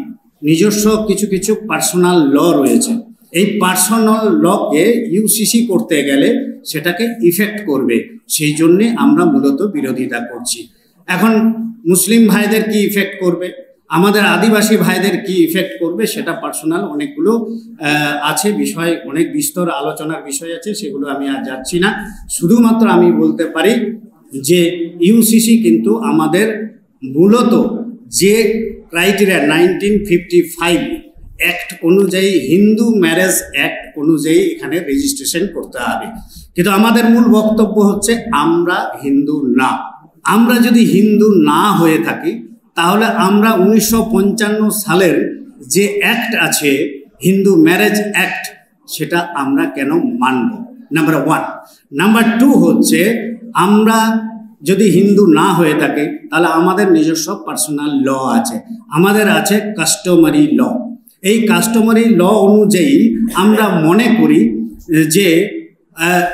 নিজস্ব কিছু কিছু পার্সোনাল ল রয়েছে। এই পার্সোনাল লকে ইউসিসি করতে গেলে সেটাকে ইফেক্ট করবে, সেই জন্যে আমরা মূলত বিরোধিতা করছি। এখন মুসলিম ভাইদের কি ইফেক্ট করবে, আমাদের আদিবাসী ভাইদের কি ইফেক্ট করবে, সেটা পার্সোনাল অনেকগুলো আহ, আছে বিষয়, অনেক বিস্তর আলোচনার বিষয় আছে, সেগুলো আমি আর যাচ্ছি না। শুধুমাত্র আমি বলতে পারি যে ইউসিসি কিন্তু আমাদের মূলত যে criteria nineteen fifty five act অনুযায়ী, হিন্দু ম্যারেজ অ্যাক্ট অনুযায়ী এখানে রেজিস্ট্রেশন করতে হবে। কিন্তু আমাদের মূল বক্তব্য হচ্ছে আমরা হিন্দু না। আমরা যদি হিন্দু না হয়ে থাকি, তাহলে আমরা উনিশশো পঞ্চান্ন সালের যে অ্যাক্ট আছে, হিন্দু ম্যারেজ অ্যাক্ট, সেটা আমরা কেন মানব? Number one. নাম্বার টু হচ্ছে, আমরা যদি হিন্দু না হয়ে থাকি, তাহলে আমাদের নিজস্ব পার্সোনাল ল আছে, আমাদের আছে কাস্টমারি ল। এই কাস্টমারি ল অনুযায়ী আমরা মনে করি যে আহ,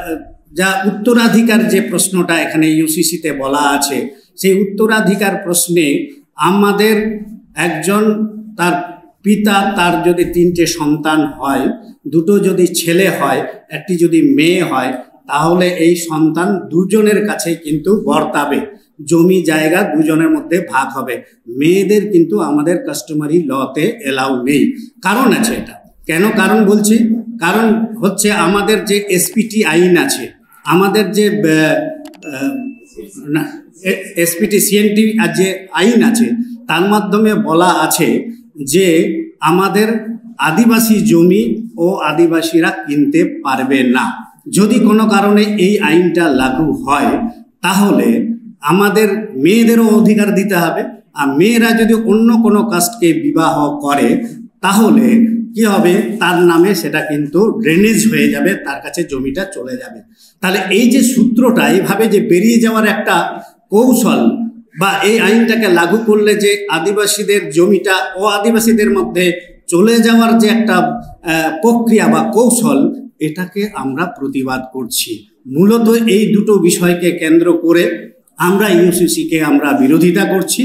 যা উত্তরাধিকার, যে প্রশ্নটা এখানে ইউসিসিতে বলা আছে, সেই উত্তরাধিকার প্রশ্নে আমাদের একজন, তার পিতা, তার যদি তিনটে সন্তান হয়, দুটো যদি ছেলে হয়, একটি যদি মেয়ে হয়, তাহলে এই সন্তান দুজনের কাছে কিন্তু বর্তাবে, জমি জায়গা দুজনের মধ্যে ভাগ হবে। মেয়েদের কিন্তু আমাদের কাস্টমারি লতে এলাউ নেই। কারণ আছে এটা। কেন কারণ বলছি? কারণ হচ্ছে আমাদের যে এসপিটি আইন আছে, আমাদের যে এসপিটি সিএনটি আর যে আইন আছে, তার মাধ্যমে বলা আছে যে আমাদের আদিবাসী জমি ও আদিবাসীরা কিনতে পারবে না। যদি কোনো কারণে এই আইনটা লাগু হয়, তাহলে আমাদের মেয়েদেরও অধিকার দিতে হবে। আর মেয়েরা যদি অন্য কোনো কাস্টকে বিবাহ করে, তাহলে কি হবে? তার নামে সেটা কিন্তু ড্রেনেজ হয়ে যাবে, তার কাছে জমিটা চলে যাবে। তাহলে এই যে সূত্রটা, এইভাবে যে বেরিয়ে যাওয়ার একটা কৌশল, বা এই আইনটাকে লাগু করলে যে আদিবাসীদের জমিটা ও আদিবাসীদের মধ্যে চলে যাওয়ার যে একটা আহ, প্রক্রিয়া বা কৌশল, এটাকে আমরা প্রতিবাদ করছি। মূলত এই দুটো বিষয়কে কেন্দ্র করে আমরা ইউসিসি কে আমরা বিরোধিতা করছি।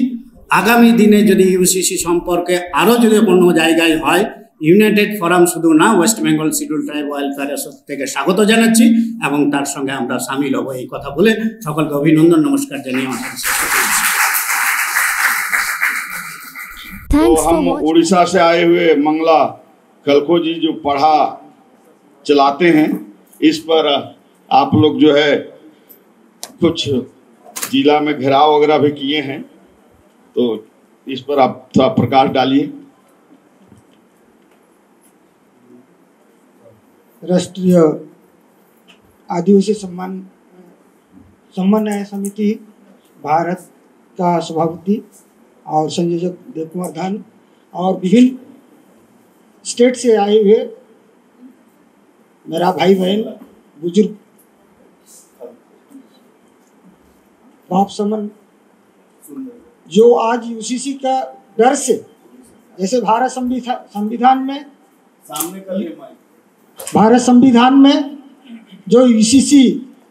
আগামী দিনে যদি ইউসিসি সম্পর্কে আরো যদি কোনো জায়গায় হয়, ইউনাইটেড ফোরাম শুধু না, West Bengal schedule tribe welfare association থেকে স্বাগত জানাচ্ছি এবং তার সঙ্গে আমরা সামিল হব। এই কথা বলে সকলকে অভিনন্দন, নমস্কার জানিয়ে আমার কথা শেষ করছি। तो हम उड़ीसा से आए हुए मंगला कलखो जी जो पड़हा चलाते हैं, इस पर आप लोग जो है कुछ जिला में घेराव वगैरह भी किए हैं, तो इस पर आप थोड़ा प्रकाश डालिए। राष्ट्रीय आदिवासी सम्मान समन्वय समिति भारत का सभापति और संयोजक देव कुमार धान और विभिन्न स्टेट से आए हुए मेरा भाई बहन बुजुर्ग बाप समन जो आज यूसीसी का डर से जैसे भारत संविधान संविधान में सामने कर ले माइक भारत संविधान में जो यूसीसी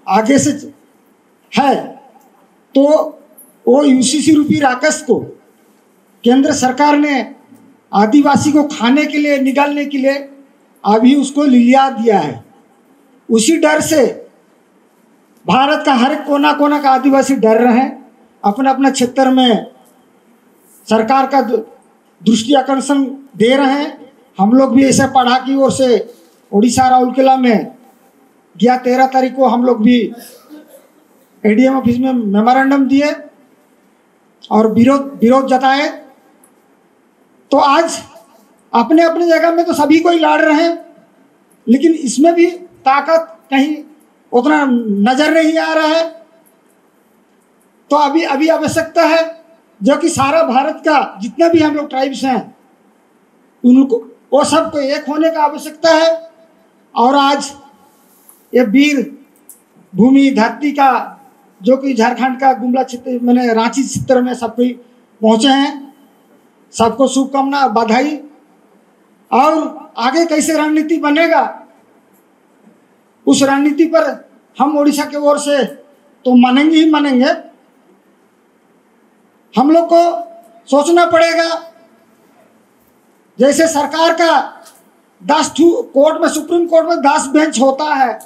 आगे से है तो वो यूसीसी रूपी राक्षस को केंद्र सरकार ने आदिवासी को खाने के लिए निकालने के लिए अभी उसको लिया दिया है। उसी डर से भारत का हर कोना कोना का आदिवासी डर रहे हैं, अपने अपने क्षेत्र में सरकार का दृष्टि आकर्षण दे रहे हैं। हम लोग भी ऐसे पड़हा की ओर से उड़ीसा राउरकेला में गया तेरह तारीख को हम लोग भी एडीएम ऑफिस में मेमोरेंडम दिए। और विरोध विरोध जताए। तो आज अपने अपने जगह में तो सभी कोई लड़ रहे हैं, लेकिन इसमें भी ताकत कहीं उतना नजर नहीं आ रहा है। तो अभी अभी आवश्यकता है जो कि सारा भारत का जितना भी हम लोग ट्राइब्स हैं, उनको, वो सबको एक होने का आवश्यकता है। और आज ये वीर भूमि धरती का, जो कि झारखंड का गुमला क्षेत्र, मैंने रांची क्षेत्र में सब कोई पहुंचे हैं, सबको शुभकामना, बधाई। और आगे कैसे रणनीति बनेगा, उस रणनीति पर हम उड़ीसा के ओर से तो मानेंगे ही मानेंगे। हम लोग को सोचना पड़ेगा, जैसे सरकार का दस ठू कोर्ट में, सुप्रीम कोर्ट में दस बेंच होता है,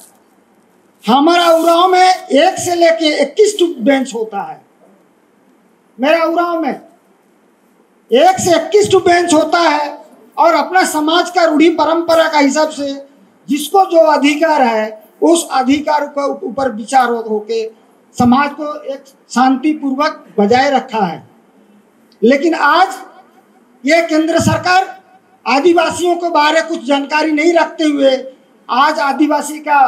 हमारा उरांव में एक से लेके इक्कीस ठू बेंच होता है। मेरा उरांव में एक से इक्कीस ठू बेंच होता है, और अपना समाज का रूढ़ी परंपरा का हिसाब से जिसको जो अधिकार है, उस अधिकार के ऊपर विचार हो, होके समाज को एक शांतिपूर्वक बजाय रखा है। लेकिन आज ये केंद्र सरकार आदिवासियों के बारे कुछ जानकारी नहीं रखते हुए आज आदिवासी का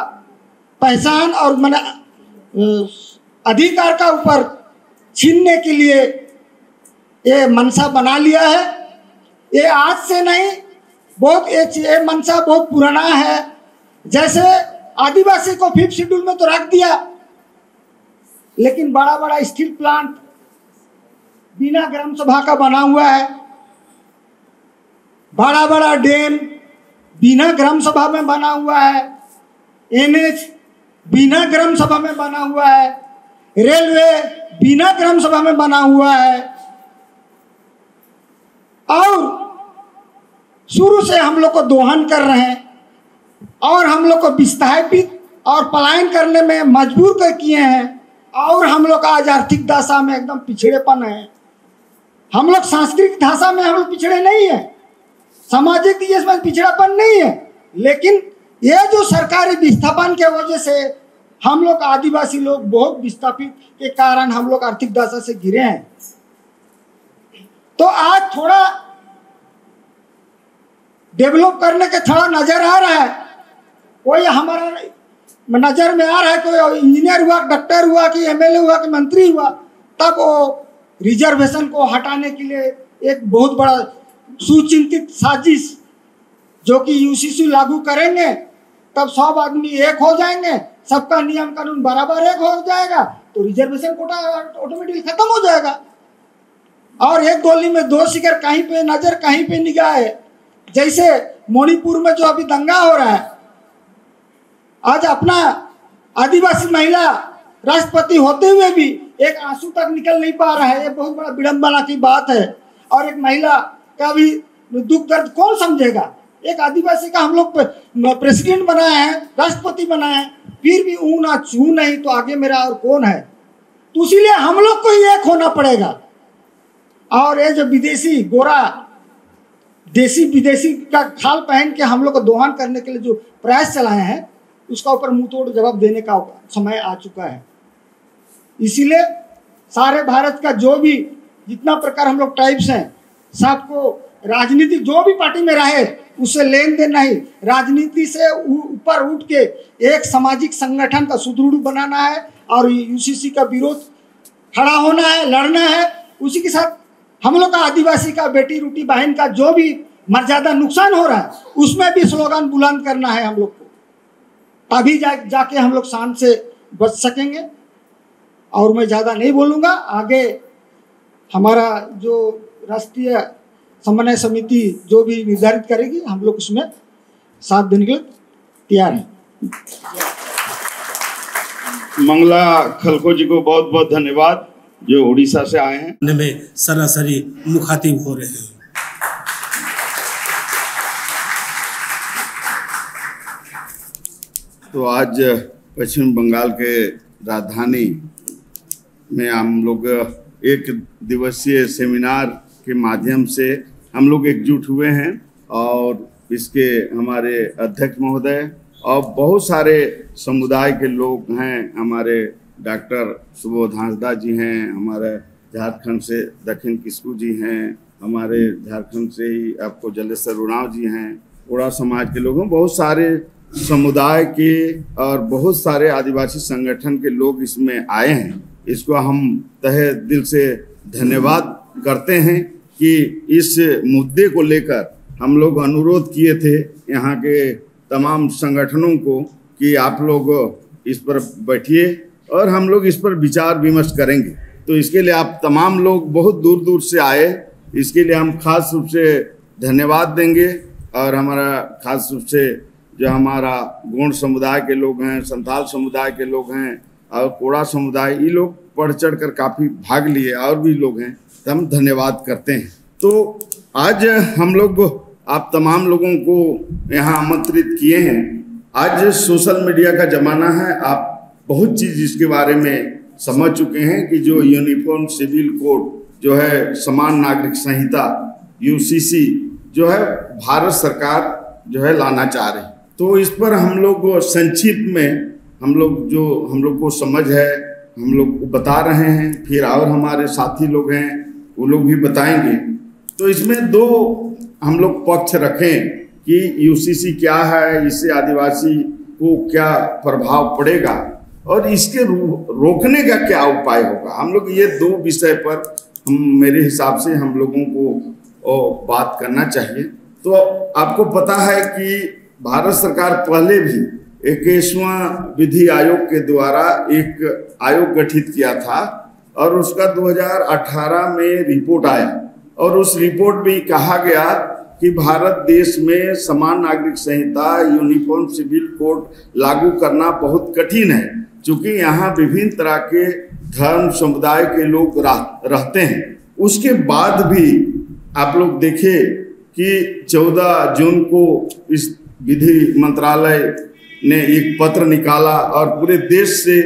पहचान और, मैंने, अ, अधिकार का ऊपर छीनने के लिए ये मंशा बना लिया है। ये आज से नहीं, बहुत, ये ची-, ये मंशा बहुत पुराना है। जैसे आदिवासी को फिफ्थ शेड्यूल में तो रख दिया, लेकिन बड़ा बड़ा स्टील प्लांट बिना ग्राम सभा का बना हुआ है, बड़ा बड़ा डैम बिना ग्राम सभा में बना हुआ है, एनएच बिना ग्राम सभा में बना हुआ है, रेलवे बिना ग्राम सभा में बना हुआ है। और शुरू से हम लोग को दोहन कर रहे हैं और हम लोग को विस्थापित और पलायन करने में मजबूर कर किए हैं। और हम लोग आज आर्थिक दशा में एकदम पिछड़ेपन है। हम लोग सांस्कृतिक दशा में हम लोग पिछड़े नहीं है, सामाजिक, इसमें पिछड़ापन नहीं है, लेकिन ये जो सरकारी विस्थापन के वजह से हम लोग आदिवासी लोग बहुत विस्थापित के कारण हम लोग आर्थिक दशा से घिरे हैं। तो आज थोड़ा डेवलप करने के थोड़ा नजर आ रहा है। कोई हमारा नजर में आ रहा है, कोई इंजीनियर हुआ, डॉक्टर हुआ, कि एमएलए हुआ, कि मंत्री हुआ, तब वो रिजर्वेशन को हटाने के लिए एक बहुत बड़ा सुचिंतित साजिश, जो कि यूसीसी लागू करेंगे, तब सब आदमी एक हो जाएंगे, सबका नियम कानून बराबर एक हो जाएगा, तो रिजर्वेशन कोटा ऑटोमेटिकली खत्म हो जाएगा। और एक गोली में दो शिकार, कहीं पे नजर, कहीं पे निगाह है। जैसे मणिपुर में जो अभी दंगा हो रहा है, आज अपना आदिवासी महिला राष्ट्रपति होते हुए भी एक आंसू तक निकल नहीं पा रहा है। ये बहुत बड़ा विडंबना की बात है। और एक महिला का भी दुख दर्द कौन समझेगा? एक आदिवासी का हम लोग प्रेसिडेंट बनाए हैं, राष्ट्रपति बनाए हैं, फिर भी ऊ ना छू नहीं, तो आगे मेरा और कौन है? तो इसीलिए हम लोग को ही एक होना पड़ेगा। और ये जो विदेशी गोरा, देसी विदेशी का खाल पहन के हम लोग को दोहन करने के लिए जो प्रयास चलाए हैं, उसका ऊपर मुंहतोड़ जवाब देने का समय आ चुका है। इसीलिए सारे भारत का जो भी, जितना प्रकार हम लोग ट्राइब्स हैं, सबको राजनीति, जो भी पार्टी में रहे, उससे लेन देन नहीं। राजनीति से ऊ- ऊपर उठ के एक सामाजिक संगठन का सुदृढ़ बनाना है और यूसीसी का विरोध खड़ा होना है, लड़ना है। उसी के साथ हम लोग का आदिवासी का, बेटी रोटी बहन का जो भी मर्यादा नुकसान हो रहा है, उसमें भी स्लोगन बुलंद करना है हम लोग को, तभी जा, जाके हम लोग शान से बच सकेंगे। और मैं ज़्यादा नहीं बोलूँगा, आगे हमारा जो राष्ट्रीय समन्वय समिति जो भी निर्धारित करेगी, हम लोग उसमें साथ देने के लिए तैयार हैं। मंगला खलखो जी को बहुत बहुत धन्यवाद, जो उड़ीसा से आए हैं। में सरासरी मुखातिब हो रहे हैं। तो आज पश्चिम बंगाल के राजधानी में हम लोग एक दिवसीय सेमिनार के माध्यम से हम लोग एकजुट हुए हैं और इसके हमारे अध्यक्ष महोदय और बहुत सारे समुदाय के लोग हैं। हमारे डॉक्टर सुबोध हांसदा जी हैं, हमारे झारखंड से दक्षिण किस्कू जी हैं, हमारे झारखंड से ही आपको जलेश्वर उरांव जी हैं, ओड़ा समाज के लोग हैं, बहुत सारे समुदाय के और बहुत सारे आदिवासी संगठन के लोग इसमें आए हैं। इसको हम तहे दिल से धन्यवाद करते हैं कि इस मुद्दे को लेकर हम लोग अनुरोध किए थे यहाँ के तमाम संगठनों को कि आप लोग इस पर बैठिए और हम लोग इस पर विचार विमर्श करेंगे। तो इसके लिए आप तमाम लोग बहुत दूर दूर से आए, इसके लिए हम खास रूप से धन्यवाद देंगे। और हमारा खास रूप से जो हमारा गोंड समुदाय के लोग हैं, संथाल समुदाय के लोग हैं और कोड़ा समुदाय, ये लोग बढ़ चढ़ कर काफी भाग लिए और भी लोग हैं, तो हम धन्यवाद करते हैं। तो आज हम लोग, आप तमाम लोगों को यहाँ आमंत्रित किए हैं। आज सोशल मीडिया का जमाना है, आप बहुत चीज इसके बारे में समझ चुके हैं कि जो यूनिफॉर्म सिविल कोड जो है, समान नागरिक संहिता, यूसीसी जो है, भारत सरकार जो है लाना चाह रही। तो इस पर हम लोग संक्षिप्त में, हम लोग जो, हम लोग को समझ है, हम लोग बता रहे हैं, फिर और हमारे साथी लोग हैं, वो लोग भी बताएंगे। तो इसमें दो हम लोग पक्ष रखें कि यूसीसी क्या है, इससे आदिवासी को क्या प्रभाव पड़ेगा और इसके रो-, रोकने का क्या उपाय होगा। हम लोग ये दो विषय पर हम, मेरे हिसाब से हम लोगों को, ओ, बात करना चाहिए। तो आपको पता है कि भारत सरकार पहले भी इक्कीसवां विधि आयोग के द्वारा एक आयोग गठित किया था और उसका दो हज़ार अठारह में रिपोर्ट आया और उस रिपोर्ट में कहा गया कि भारत देश में समान नागरिक संहिता, यूनिफॉर्म सिविल कोड लागू करना बहुत कठिन है, क्योंकि यहाँ विभिन्न तरह के धर्म समुदाय के लोग रह, रहते हैं। उसके बाद भी आप लोग देखें कि चौदह जून को इस विधि मंत्रालय ने एक पत्र निकाला और पूरे देश से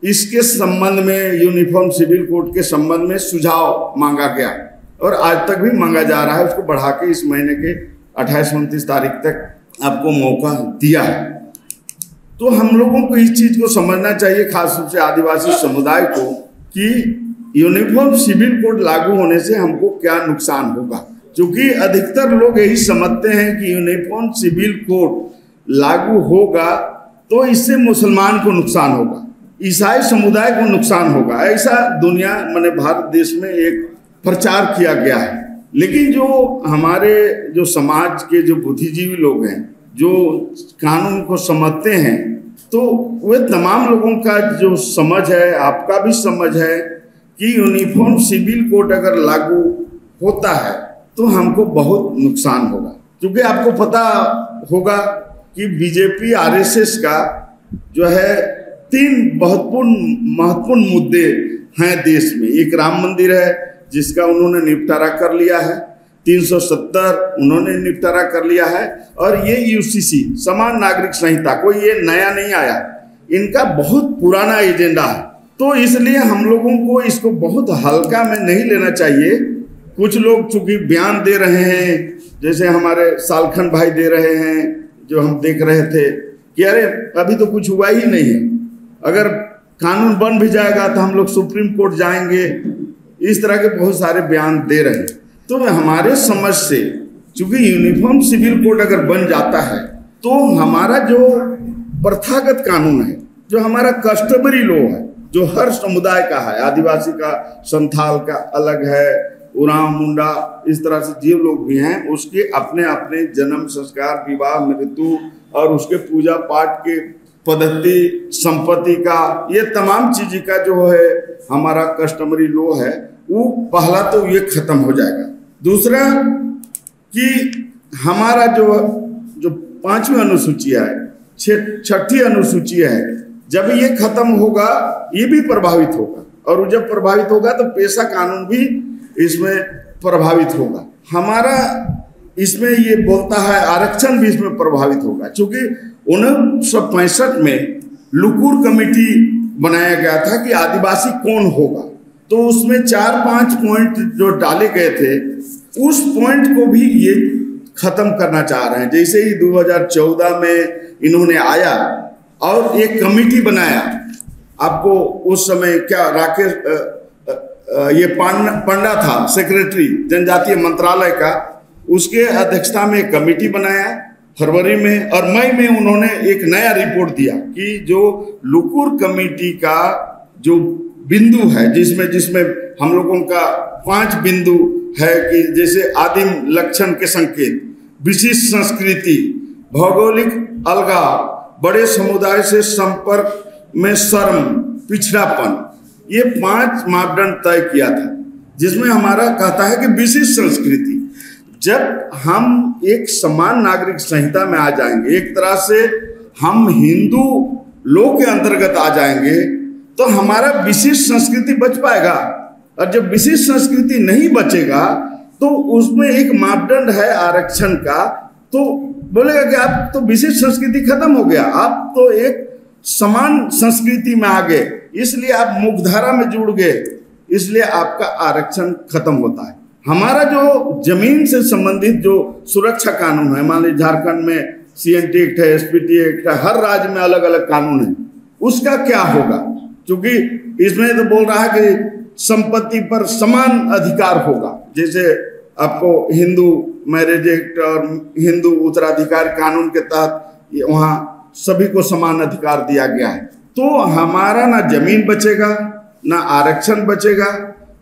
इसके संबंध में, यूनिफॉर्म सिविल कोड के संबंध में सुझाव मांगा गया और आज तक भी मांगा जा रहा है। उसको बढ़ा के इस महीने के अट्ठाईस उनतीस तारीख तक आपको मौका दिया है। तो हम लोगों को इस चीज को समझना चाहिए, खास रूप से आदिवासी समुदाय को, कि यूनिफॉर्म सिविल कोड लागू होने से हमको क्या नुकसान होगा? क्योंकि अधिकतर लोग यही समझते हैं कि यूनिफॉर्म सिविल कोड लागू होगा तो इससे मुसलमान को नुकसान होगा, ईसाई समुदाय को नुकसान होगा, ऐसा दुनिया, माने भारत देश में एक प्रचार किया गया है। लेकिन जो हमारे, जो समाज के जो बुद्धिजीवी लोग हैं, जो कानून को समझते हैं, तो वे तमाम लोगों का जो समझ है, आपका भी समझ है कि यूनिफॉर्म सिविल कोड अगर लागू होता है तो हमको बहुत नुकसान होगा। क्योंकि आपको पता होगा कि बीजेपी, आरएसएस का जो है, तीन महत्वपूर्ण महत्वपूर्ण मुद्दे हैं देश में। एक राम मंदिर है, जिसका उन्होंने निपटारा कर लिया है, तीन सौ सत्तर उन्होंने निपटारा कर लिया है, और ये यूसीसी, समान नागरिक संहिता, कोई ये नया नहीं आया, इनका बहुत पुराना एजेंडा है। तो इसलिए हम लोगों को इसको बहुत हल्का में नहीं लेना चाहिए। कुछ लोग चूंकि बयान दे रहे हैं, जैसे हमारे सालखन भाई दे रहे हैं, जो हम देख रहे थे कि अरे, अभी तो कुछ हुआ ही नहीं है, अगर कानून बन भी जाएगा तो हम लोग सुप्रीम कोर्ट जाएंगे, इस तरह के बहुत सारे बयान दे रहे हैं। तो हमारे समझ से, चूंकि यूनिफॉर्म सिविल कोड अगर बन जाता है, तो हमारा जो प्रथागत कानून है, जो हमारा कस्टमरी लॉ है, जो हर समुदाय का है, आदिवासी का, संथाल का अलग है, उरांव, मुंडा, इस तरह से जो लोग भी हैं, उसके अपने अपने जन्म, संस्कार, विवाह, मृत्यु और उसके पूजा पाठ के पद्धति, संपत्ति का, ये तमाम चीज का जो है, हमारा कस्टमरी लॉ है, वो पहला तो ये खत्म हो जाएगा। दूसरा कि हमारा जो जो पांचवी अनुसूची है, छठ- छठी अनुसूची है, जब ये खत्म होगा, ये भी प्रभावित होगा, और जब प्रभावित होगा तो पेशा कानून भी इसमें प्रभावित होगा। हमारा इसमें ये बोलता है, आरक्षण भी इसमें प्रभावित होगा, क्योंकि उन्नीस सौ पैंसठ में लुकुर कमेटी बनाया गया था कि आदिवासी कौन होगा। तो उसमें चार पांच पॉइंट जो डाले गए थे, उस पॉइंट को भी ये खत्म करना चाह रहे हैं। जैसे ही दो हज़ार चौदह में इन्होंने आया और एक कमेटी बनाया, आपको उस समय क्या राकेश, अ, अ, अ, ये पांडा पांडा था, सेक्रेटरी जनजातीय मंत्रालय का, उसके अध्यक्षता में एक कमेटी बनाया फरवरी में, और मई में उन्होंने एक नया रिपोर्ट दिया कि जो लुकुर कमेटी का जो बिंदु है, जिसमें जिसमें हम लोगों का पांच बिंदु है कि जैसे आदिम लक्षण के संकेत, विशिष्ट संस्कृति, भौगोलिक अलगाव, बड़े समुदाय से संपर्क में शर्म, पिछड़ापन, ये पांच मापदंड तय किया था, जिसमें हमारा कहता है कि विशिष्ट संस्कृति, जब हम एक समान नागरिक संहिता में आ जाएंगे, एक तरह से हम हिंदू लोग के अंतर्गत आ जाएंगे, तो हमारा विशिष्ट संस्कृति बच पाएगा। और जब विशिष्ट संस्कृति नहीं बचेगा, तो उसमें एक मापदंड है आरक्षण का, तो बोलेगा कि आप तो विशिष्ट संस्कृति खत्म हो गया, आप तो एक समान संस्कृति में आ गए, इसलिए आप मुख्यधारा में जुड़ गए, इसलिए आपका आरक्षण खत्म होता है। हमारा जो जमीन से संबंधित जो सुरक्षा कानून है, मान लीजिए झारखंड में सीएनटी एक्ट है, एसपीटी एक्ट है, हर राज्य में अलग अलग कानून है, उसका क्या होगा? क्योंकि इसमें तो बोल रहा है कि संपत्ति पर समान अधिकार होगा, जैसे आपको हिंदू मैरिज एक्ट और हिंदू उत्तराधिकार कानून के तहत ये वहाँ सभी को समान अधिकार दिया गया है। तो हमारा ना जमीन बचेगा, ना आरक्षण बचेगा,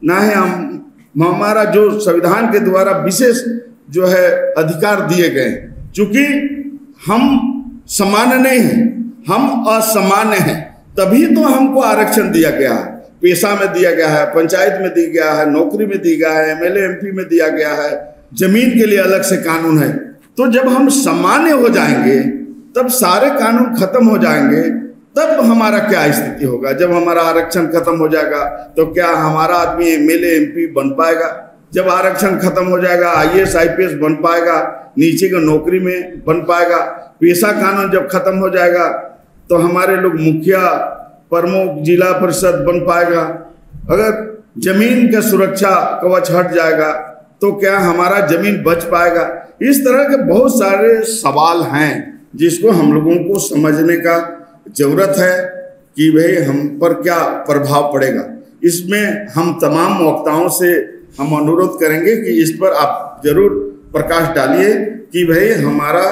ना ही हम, हमारा जो संविधान के द्वारा विशेष जो है अधिकार दिए गए हैं, चूंकि हम समान नहीं हैं, हम असमान हैं, तभी तो हमको आरक्षण दिया गया है। पेशा में दिया गया है, पंचायत में दिया गया है, नौकरी में दिया गया है, एमएलए एमपी में दिया गया है, जमीन के लिए अलग से कानून है। तो जब हम सामान्य हो जाएंगे, तब सारे कानून खत्म हो जाएंगे, तब हमारा क्या स्थिति होगा? जब हमारा आरक्षण खत्म हो जाएगा, तो क्या हमारा आदमी एमएलए एमपी बन पाएगा? जब आरक्षण खत्म हो जाएगा, आईएएस आईपीएस बन पाएगा, नीचे की नौकरी में बन पाएगा? पेशा कानून जब खत्म हो जाएगा, तो हमारे लोग मुखिया, प्रमुख, जिला परिषद बन पाएगा? अगर जमीन का सुरक्षा कवच हट जाएगा, तो क्या हमारा जमीन बच पाएगा? इस तरह के बहुत सारे सवाल हैं, जिसको हम लोगों को समझने का जरूरत है कि भाई, हम पर क्या प्रभाव पड़ेगा। इसमें हम तमाम वक्ताओं से हम अनुरोध करेंगे कि इस पर आप जरूर प्रकाश डालिए कि भाई हमारा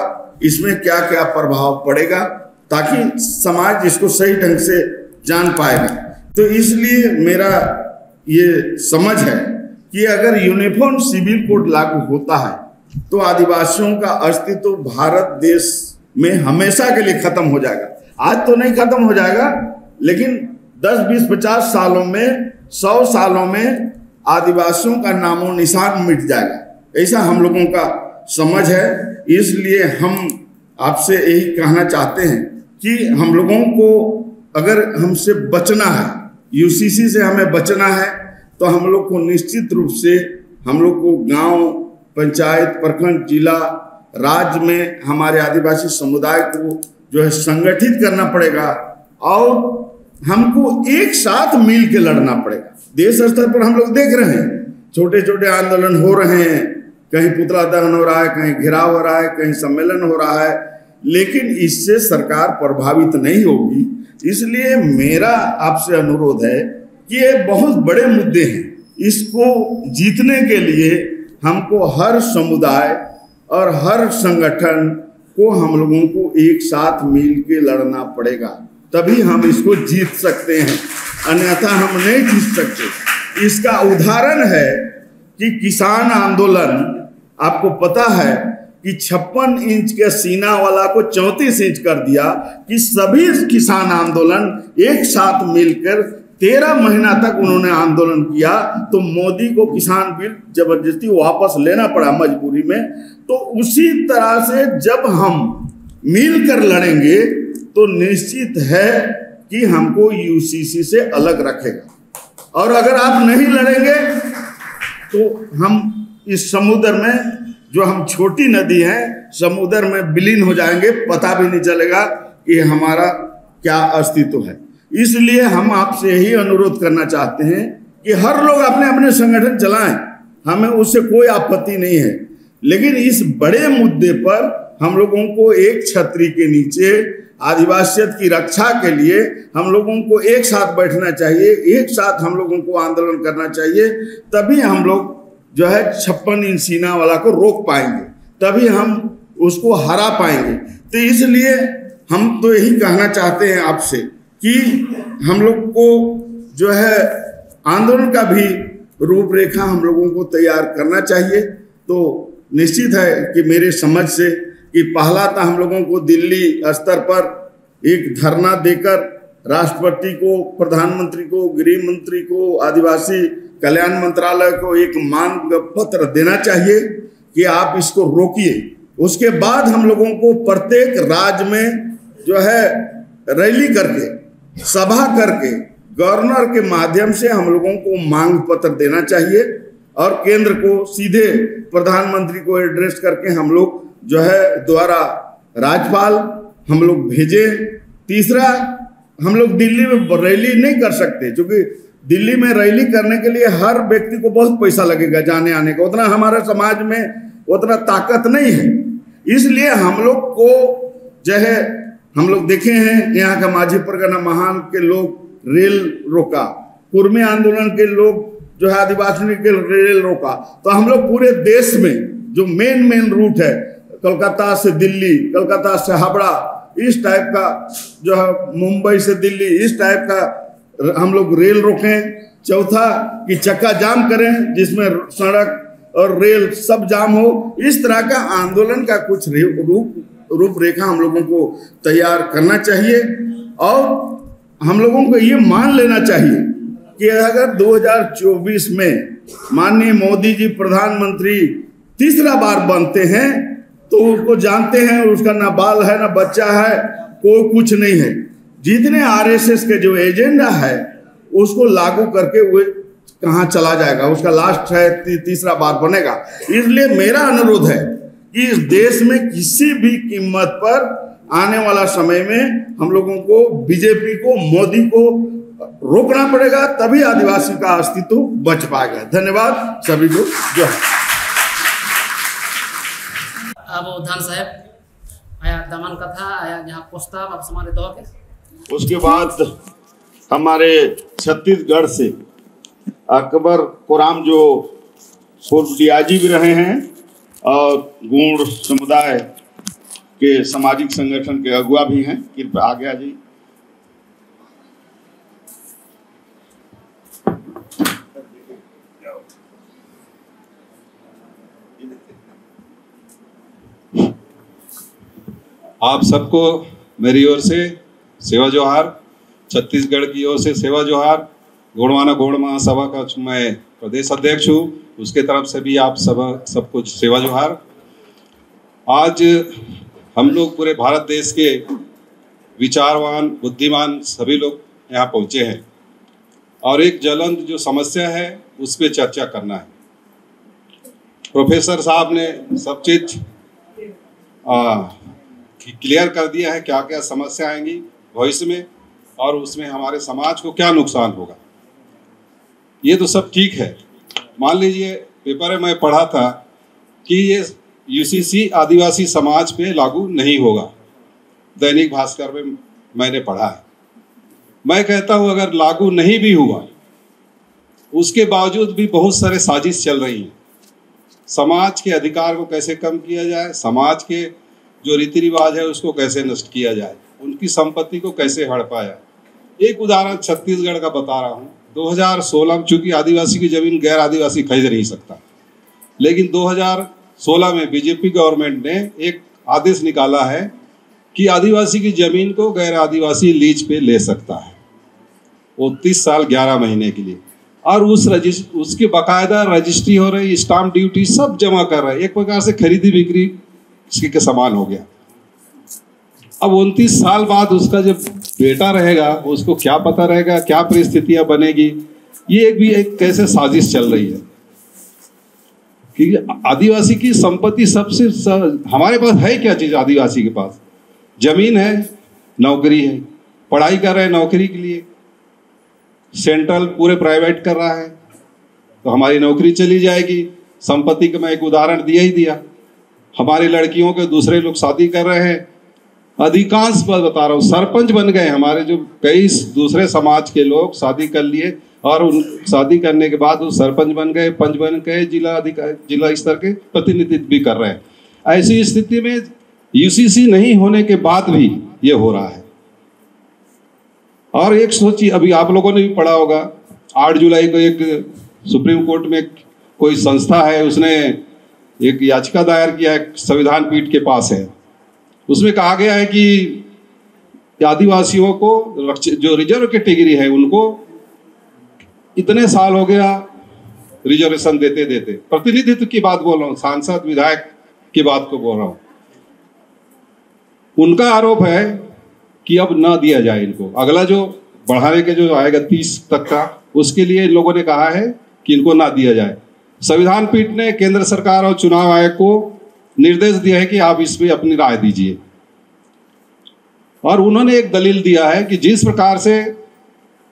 इसमें क्या क्या प्रभाव पड़ेगा, ताकि समाज इसको सही ढंग से जान पाएगा। तो इसलिए मेरा ये समझ है कि अगर यूनिफॉर्म सिविल कोड लागू होता है तो आदिवासियों का अस्तित्व भारत देश में हमेशा के लिए खत्म हो जाएगा। आज तो नहीं खत्म हो जाएगा, लेकिन दस, बीस, पचास सालों में, सौ सालों में आदिवासियों का नामो निशान मिट जाएगा, ऐसा हम लोगों का समझ है। इसलिए हम आपसे यही कहना चाहते हैं कि हम लोगों को अगर हमसे बचना है, यूसीसी से हमें बचना है, तो हम लोग को निश्चित रूप से हम लोग को गांव, पंचायत, प्रखंड, जिला, राज्य में हमारे आदिवासी समुदाय को जो है संगठित करना पड़ेगा और हमको एक साथ मिल के लड़ना पड़ेगा। देश स्तर पर हम लोग देख रहे हैं, छोटे छोटे आंदोलन हो रहे हैं, कहीं पुतला दहन हो रहा है, कहीं घेराव हो रहा है, कहीं सम्मेलन हो रहा है, लेकिन इससे सरकार प्रभावित नहीं होगी। इसलिए मेरा आपसे अनुरोध है कि ये बहुत बड़े मुद्दे हैं, इसको जीतने के लिए हमको हर समुदाय और हर संगठन को हम लोगों को एक साथ मिल के लड़ना पड़ेगा, तभी हम इसको जीत सकते हैं, अन्यथा हम नहीं जीत सकते। इसका उदाहरण है कि किसान आंदोलन, आपको पता है कि छप्पन इंच के सीना वाला को चौंतीस इंच कर दिया, कि सभी किसान आंदोलन एक साथ मिलकर तेरह महीना तक उन्होंने आंदोलन किया, तो मोदी को किसान बिल जबरदस्ती वापस लेना पड़ा मजबूरी में। तो उसी तरह से जब हम मिलकर लड़ेंगे तो निश्चित है कि हमको यूसीसी से अलग रखेगा, और अगर आप नहीं लड़ेंगे तो हम इस समुद्र में, जो हम छोटी नदी हैं, समुद्र में विलीन हो जाएंगे, पता भी नहीं चलेगा कि हमारा क्या अस्तित्व है। इसलिए हम आपसे यही अनुरोध करना चाहते हैं कि हर लोग अपने अपने संगठन चलाएं, हमें उससे कोई आपत्ति नहीं है, लेकिन इस बड़े मुद्दे पर हम लोगों को एक छतरी के नीचे आदिवासियत की रक्षा के लिए हम लोगों को एक साथ बैठना चाहिए, एक साथ हम लोगों को आंदोलन करना चाहिए। तभी हम लोग जो है छप्पन इंच सीना वाला को रोक पाएंगे, तभी हम उसको हरा पाएंगे। तो इसलिए हम तो यही कहना चाहते हैं आपसे कि हम लोग को जो है आंदोलन का भी रूपरेखा हम लोगों को तैयार करना चाहिए। तो निश्चित है कि मेरे समझ से कि पहला तो हम लोगों को दिल्ली स्तर पर एक धरना देकर राष्ट्रपति को, प्रधानमंत्री को, गृह मंत्री को, आदिवासी कल्याण मंत्रालय को एक मांग पत्र देना चाहिए कि आप इसको रोकिए। उसके बाद हम लोगों को प्रत्येक राज्य में जो है रैली करके, सभा करके, गवर्नर के माध्यम से हम लोगों को मांग पत्र देना चाहिए और केंद्र को सीधे प्रधानमंत्री को एड्रेस करके हम लोग जो है द्वारा राज्यपाल हम लोग भेजें। तीसरा, हम लोग दिल्ली में रैली नहीं कर सकते, क्योंकि दिल्ली में रैली करने के लिए हर व्यक्ति को बहुत पैसा लगेगा जाने आने का, उतना हमारे समाज में उतना ताकत नहीं है। इसलिए हम लोग को जो है, हम लोग देखे हैं यहाँ का माझी परगना महान के लोग रेल रोका, कुर्मी आंदोलन के लोग जो है आदिवासी के रेल रोका। तो हम लोग पूरे देश में जो मेन मेन रूट है, कोलकाता से दिल्ली, कोलकाता से हावड़ा, इस टाइप का जो है मुंबई से दिल्ली, इस टाइप का हम लोग रेल रोकें। चौथा, कि चक्का जाम करें, जिसमें सड़क और रेल सब जाम हो। इस तरह का आंदोलन का कुछ रे- रूप रूपरेखा हम लोगों को तैयार करना चाहिए और हम लोगों को ये मान लेना चाहिए कि अगर दो हज़ार चौबीस में माननीय मोदी जी प्रधानमंत्री तीसरा बार बनते हैं तो उसको जानते हैं, उसका ना बाल है ना बच्चा है, कोई कुछ नहीं है। जितने आरएसएस के जो एजेंडा है उसको लागू करके वो कहाँ चला जाएगा, उसका लास्ट है ती, तीसरा बार बनेगा। इसलिए मेरा अनुरोध है कि इस देश में किसी भी कीमत पर आने वाला समय में हम लोगों को, बीजेपी को, मोदी को रोकना पड़ेगा, तभी आदिवासी का अस्तित्व बच पाएगा। धन्यवाद सभी को, जय हिंद। अब धान साहब, ᱟᱭᱟᱜ ᱫᱟᱢᱟᱱ ᱠᱟᱛᱷᱟ, ᱟᱭᱟᱜ ᱡᱟᱦᱟᱸ ᱯᱨᱚᱥᱛᱟᱵ ᱟᱵᱚ ᱥᱟᱢᱟᱝ ᱨᱮ ᱫᱚᱦᱚ ᱠᱮᱫ᱾ उसके बाद हमारे छत्तीसगढ़ से अकबर कोराम जो पूर्व डीआईजी भी रहे हैं और गोंड समुदाय के सामाजिक संगठन के अगुआ भी हैं, कृपया आगे आ जाइए। आप सबको मेरी ओर से सेवा जोहार, छत्तीसगढ़ की ओर से सेवा जोहार। गोंडवाना गोंड महासभा का मैं प्रदेश अध्यक्ष हूँ, उसके तरफ से भी आप सब सबको सेवा जोहार। आज हम लोग पूरे भारत देश के विचारवान, बुद्धिमान सभी लोग यहाँ पहुँचे हैं और एक ज्वलंत जो समस्या है उस पर चर्चा करना है। प्रोफेसर साहब ने सब चीज क्लियर कर दिया है, क्या क्या समस्या आएंगी भविष्य में और उसमें हमारे समाज को क्या नुकसान होगा। ये तो सब ठीक है। मान लीजिए, पेपर में मैं पढ़ा था कि ये यूसीसी आदिवासी समाज पे लागू नहीं होगा। दैनिक भास्कर में मैंने पढ़ा है। मैं कहता हूं, अगर लागू नहीं भी हुआ, उसके बावजूद भी बहुत सारे साजिश चल रही हैं। समाज के अधिकार को कैसे कम किया जाए, समाज के जो रीति रिवाज है उसको कैसे नष्ट किया जाए, उनकी संपत्ति को कैसे हड़पा जाए। एक उदाहरण छत्तीसगढ़ का बता रहा हूँ। दो हज़ार सोलह में, चूंकि आदिवासी की जमीन गैर आदिवासी खरीद नहीं सकता, लेकिन दो हज़ार सोलह में बीजेपी गवर्नमेंट ने एक आदेश निकाला है कि आदिवासी की जमीन को गैर आदिवासी लीज पे ले सकता है, वो तीस साल ग्यारह महीने के लिए। और उस रजिस्ट उसकी बाकायदा रजिस्ट्री हो रही, स्टाम्प ड्यूटी सब जमा कर रहे हैं, एक प्रकार से खरीदी बिक्री इसके के समान हो गया। अब उनतीस साल बाद उसका जब बेटा रहेगा, उसको क्या पता रहेगा, क्या परिस्थितियां बनेगी, ये एक भी एक कैसे साजिश चल रही है। कि आदिवासी की संपत्ति सबसे स, हमारे पास है क्या चीज? आदिवासी के पास जमीन है, नौकरी है, पढ़ाई कर रहे हैं नौकरी के लिए, सेंट्रल पूरे प्राइवेट कर रहा है, तो हमारी नौकरी चली जाएगी। संपत्ति का मैं एक उदाहरण दिया ही दिया। हमारी लड़कियों के दूसरे लोग शादी कर रहे हैं। अधिकांश बात बता रहा हूँ, सरपंच बन गए हमारे जो कई दूसरे समाज के लोग शादी कर लिए और उन शादी करने के बाद वो सरपंच बन गए, पंच बन गए, जिला अधिकारी, जिला स्तर के प्रतिनिधित्व भी कर रहे हैं। ऐसी स्थिति में यूसीसी नहीं होने के बाद भी ये हो रहा है। और एक सोचिए, अभी आप लोगों ने भी पढ़ा होगा, आठ जुलाई को एक सुप्रीम कोर्ट में कोई संस्था है, उसने एक याचिका दायर किया है, संविधान पीठ के पास है। उसमें कहा गया है कि आदिवासियों को रक्ष- जो रिजर्व कैटेगरी है उनको इतने साल हो गया रिजर्वेशन देते देते, प्रतिनिधित्व की बात बोल रहा हूँ, सांसद विधायक की बात को बोल रहा हूँ। उनका आरोप है कि अब ना दिया जाए इनको, अगला जो बढ़ाने के जो आएगा तीस तक का, उसके लिए इन लोगों ने कहा है कि इनको ना दिया जाए। संविधान पीठ ने केंद्र सरकार और चुनाव आयोग को निर्देश दिया है कि आप इस पे अपनी राय दीजिए। और उन्होंने एक दलील दिया है कि जिस प्रकार से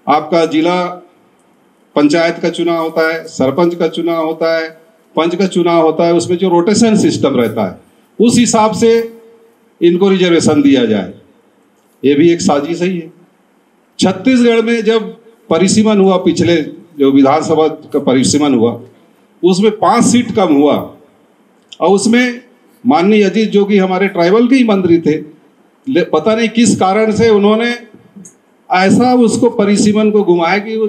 आपका जिला पंचायत का चुनाव होता है, सरपंच का चुनाव होता है, पंच का चुनाव होता है, उसमें जो रोटेशन सिस्टम रहता है, उस हिसाब से इनको रिजर्वेशन दिया जाए। ये भी एक साजिश ही है। छत्तीसगढ़ में जब परिसीमन हुआ, पिछले जो विधानसभा का परिसीमन हुआ, उसमें पांच सीट कम हुआ और उसमें माननीय अजीत जोगी हमारे ट्राइबल के ही मंत्री थे, ले- पता नहीं किस कारण से उन्होंने ऐसा उसको परिसीमन को घुमाया कि वो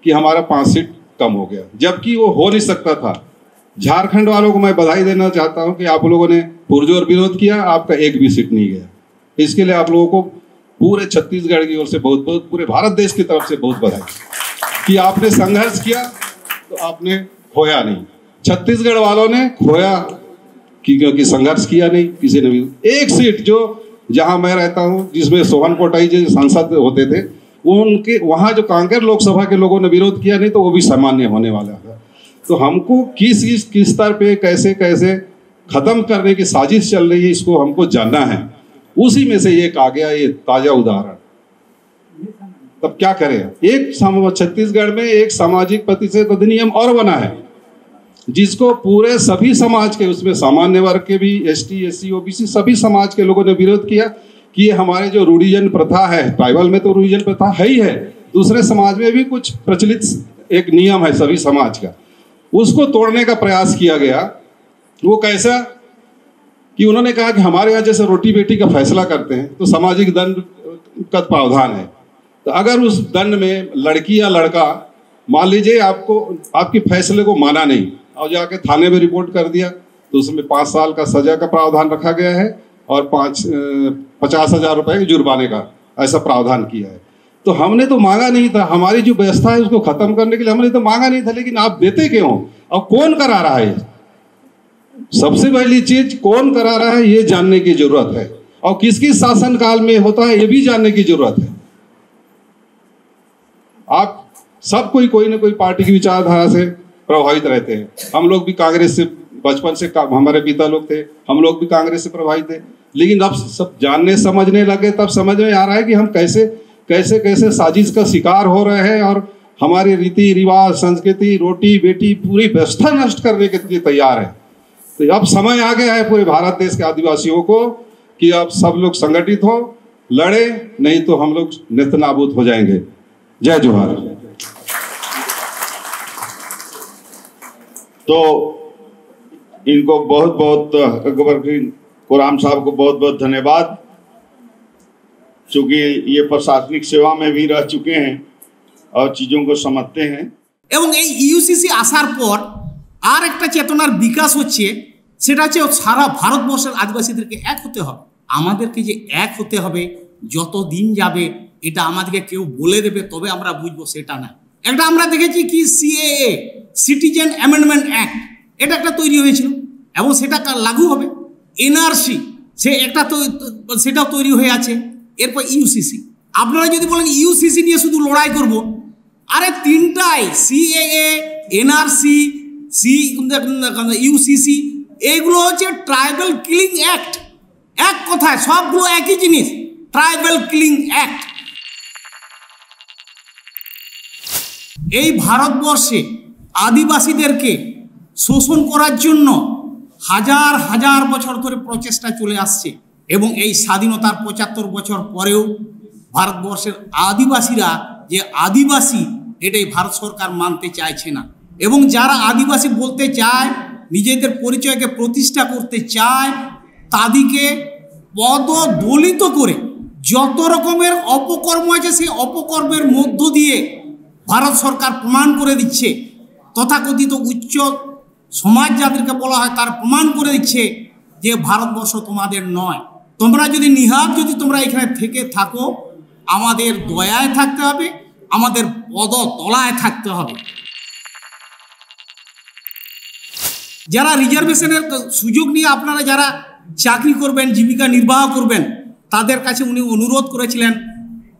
कि हमारा पांच सीट कम हो गया, जबकि वो हो नहीं सकता था। झारखंड वालों को मैं बधाई देना चाहता हूं कि आप लोगों ने पुरजोर विरोध किया, आपका एक भी सीट नहीं गया। इसके लिए आप लोगों को पूरे छत्तीसगढ़ की ओर से बहुत बहुत, पूरे भारत देश की तरफ से बहुत बधाई कि आपने संघर्ष किया तो आपने खोया नहीं। छत्तीसगढ़ वालों ने खोया कि क्योंकि संघर्ष किया नहीं किसी ने भी। एक सीट जो, जहां मैं रहता हूं, जिसमें सोहन पोटाई जी सांसद होते थे, वो उनके वहां जो कांकेर लोकसभा के लोगों ने विरोध किया नहीं तो वो भी सामान्य होने वाला था। तो हमको किस किस किस स्तर पे कैसे कैसे खत्म करने की साजिश चल रही है, इसको हमको जानना है। उसी में से एक आ गया ये ताजा उदाहरण। तब क्या करें? एक सम- छत्तीसगढ़ में एक सामाजिक प्रतिषेध अधिनियम और बना है, जिसको पूरे सभी समाज के, उसमें सामान्य वर्ग के भी, एसटी, एससी, ओबीसी, सभी समाज के लोगों ने विरोध किया कि ये हमारे जो रूढ़िजन प्रथा है, ट्राइबल में तो रूढ़िजन प्रथा है ही है, दूसरे समाज में भी कुछ प्रचलित एक नियम है सभी समाज का, उसको तोड़ने का प्रयास किया गया। वो कैसा? कि उन्होंने कहा कि हमारे यहाँ जैसे रोटी बेटी का फैसला करते हैं तो सामाजिक दंड का प्रावधान है। तो अगर उस दंड में लड़की या लड़का, मान लीजिए, आपको, आपके फैसले को माना नहीं और जाके थाने में रिपोर्ट कर दिया, तो उसमें पाँच साल का सजा का प्रावधान रखा गया है और पाँच पचास हजार रुपए के जुर्माने का ऐसा प्रावधान किया है। तो हमने तो मांगा नहीं था, हमारी जो व्यवस्था है उसको खत्म करने के लिए हमने तो मांगा नहीं था, लेकिन आप देते क्यों हो और कौन करा रहा है ये? सबसे पहली चीज, कौन करा रहा है, ये जानने की जरूरत है, और किस किस शासनकाल में होता है, ये भी जानने की जरूरत है। आप सब कोई, कोई ना कोई पार्टी की विचारधारा से प्रभावित रहते हैं। हम लोग भी कांग्रेस से, बचपन से का-, हमारे पिता लोग थे, हम लोग भी कांग्रेस से प्रभावित थे। लेकिन अब सब जानने समझने लगे, तब समझ में आ रहा है कि हम कैसे, कैसे, कैसे साजिश का शिकार हो रहे हैं और हमारे रीति रिवाज, संस्कृति, रोटी बेटी, पूरी व्यवस्था नष्ट करने के लिए तैयार है। तो अब समय आ गया है पूरे भारत देश के आदिवासियों को कि आप सब लोग संगठित हो, लड़े, नहीं तो हम लोग नेस्तनाबूद हो जाएंगे। जय जोहार। तो इनको बहुत बहुत, अकबर कुराम साहब को बहुत बहुत धन्यवाद। चूंकि ये प्रशासनिक सेवा में भी रह चुके हैं और चीज़ों को समझते हैं। এবং এই ইউসিসি আসার পর আর একটা চেতনার বিকাশ হচ্ছে, সেটা হচ্ছে সারা ভারতবর্ষের আদিবাসীদেরকে এক হতে হবে। আমাদেরকে যে এক হতে হবে, যত দিন যাবে, এটা আমাদেরকে কেউ বলে দেবে তবে আমরা বুঝবো, সেটা না। একটা আমরা দেখেছি কি, সিএএ, সিটিজেন অ্যামেন্ডমেন্ট অ্যাক্ট, এটা একটা তৈরি হয়েছিল এবং সেটা কা- লাগু হবে। এনআরসি, সে একটা তো, সেটাও তৈরি হয়ে আছে। এরপর ইউসিসি, আপনারা যদি বলেন ইউসিসি নিয়ে শুধু লড়াই করব, আরে তিনটাই, সিএএ, এনআরসি, সি ইউসিসি, এইগুলো হচ্ছে ট্রাইবাল কিলিং অ্যাক্ট। এক কথায় সবগুলো একই জিনিস, ট্রাইবাল কিলিং অ্যাক্ট। এই ভারতবর্ষে আদিবাসীদেরকে শোষণ করার জন্য হাজার হাজার বছর ধরে প্রচেষ্টা চলে আসছে। এবং এই স্বাধীনতার পঁচাত্তর বছর পরেও ভারতবর্ষের আদিবাসীরা যে আদিবাসী, এটাই ভারত সরকার মানতে চাইছে না। এবং যারা আদিবাসী বলতে চায়, নিজেদের পরিচয়কে প্রতিষ্ঠা করতে চায়, তাদেরকে পদদলিত করে যত রকমের অপকর্ম আছে, সেই অপকর্মের মধ্য দিয়ে ভারত সরকার প্রমাণ করে দিচ্ছে, তথাকথিত উচ্চ সমাজ যাদেরকে বলা হয়, তারা প্রমাণ করে দিচ্ছে যে ভারতবর্ষ তোমাদের নয়। তোমরা যদি নিহাত যদি তোমরা এখানে থেকে থাকো, আমাদের দয়ায় থাকতে হবে, আমাদের পদ তলায় থাকতে হবে। যারা রিজার্ভেশনের সুযোগ নিয়ে আপনারা যারা চাকরি করবেন, জীবিকা নির্বাহ করবেন, তাদের কাছে উনি অনুরোধ করেছিলেন,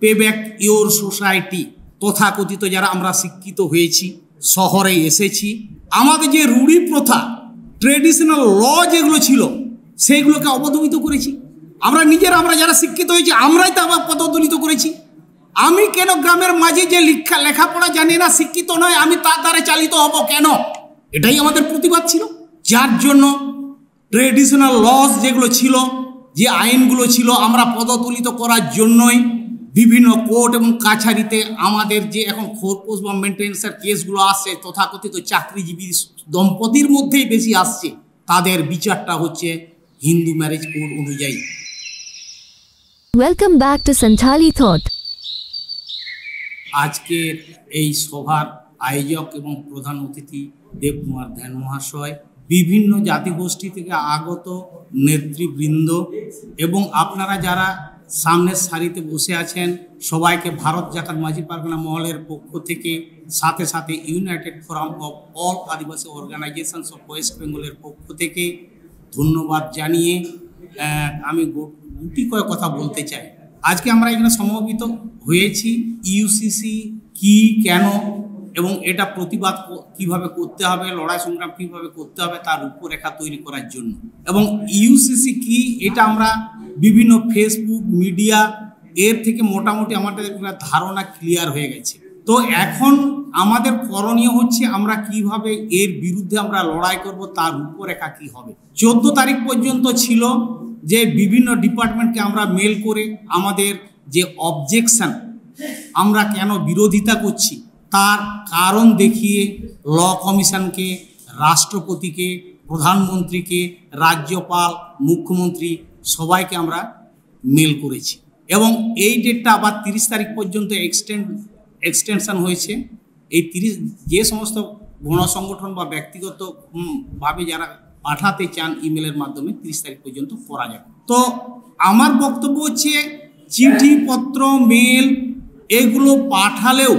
"Pay back your society।" তথাকথিত যারা আমরা শিক্ষিত হয়েছি, শহরে এসেছি, আমাদের যে রুড়ি প্রথা, ট্রেডিশনাল ল যেগুলো ছিল, সেইগুলোকে অবদমিত করেছি। আমরা নিজেরা, আমরা যারা শিক্ষিত হয়েছি, আমরাই তো আবার পদদলিত করেছি। আমি কেন গ্রামের মাঝে যে লিখা, লেখাপড়া জানে না, শিক্ষিত নয়, আমি তার দ্বারা চালিত হব কেন? এটাই আমাদের প্রতিবাদ ছিল। যার জন্য ট্রেডিশনাল লস যেগুলো ছিল, যে আইনগুলো ছিল, আমরা পদদলিত করার জন্যই বিভিন্ন কোর্ট এবং কাছারিতে আমাদের যে এখন খোরপোশ বা মেনটেন্যান্সের কেসগুলো আসছে, তথাকথিত চাকরিজীবী দম্পতির মধ্যেই বেশি আসছে, তাদের বিচারটা হচ্ছে হিন্দু ম্যারেজ কোড অনুযায়ী। Welcome back to Santhali Thought. আজকের এই সভার আয়োজক এবং প্রধান অতিথি দেবকুমার ধ্যান মহাশয়, বিভিন্ন জাতিগোষ্ঠী থেকে আগত নেতৃবৃন্দ এবং আপনারা যারা সামনের সারিতে বসে আছেন, সবাইকে ভারত জাকাত মাঝি পারগানা মহলের পক্ষ থেকে, সাথে সাথে United Forum of All Adivasi Organizations of West Bengal এর পক্ষ থেকে ধন্যবাদ জানিয়ে, আহ, আমি গু- গুটি কয়েক কথা বলতে চাই। আজকে আমরা এখানে সমবেত হয়েছি ইউসিসি কি, কেন এবং এটা প্রতিবাদ ক- কিভাবে করতে হবে, লড়াই সংগ্রাম কিভাবে করতে হবে, তার রূপরেখা তৈরি করার জন্য। এবং ইউসিসি কি, এটা আমরা বিভিন্ন ফেসবুক মিডিয়া এর থেকে মোটামুটি আমাদের একটা ধারণা ক্লিয়ার হয়ে গেছে। তো এখন আমাদের করণীয় হচ্ছে আমরা কিভাবে এর বিরুদ্ধে আমরা লড়াই করব, তার রূপরেখা কি হবে। চোদ্দ তারিখ পর্যন্ত ছিল যে বিভিন্ন ডিপার্টমেন্টকে আমরা মেল করে আমাদের যে অবজেকশন, আমরা কেন বিরোধিতা করছি, তার কারণ দেখিয়ে ল কমিশনকে, রাষ্ট্রপতিকে, প্রধানমন্ত্রীকে, রাজ্যপাল, মুখ্যমন্ত্রী, সবাইকে আমরা মেল করেছি। এবং এই ডেটটা আবার তিরিশ তারিখ পর্যন্ত এক্সটেন্ড এক্সটেনশন হয়েছে। এই তিরিশ, যে সমস্ত গণসংগঠন বা ব্যক্তিগত, উম, ভাবে যারা পাঠাতে চান ইমেলের মাধ্যমে, তিরিশ তারিখ পর্যন্ত করা যাবে। তো আমার বক্তব্য হচ্ছে, চিঠিপত্র, মেল, এগুলো পাঠালেও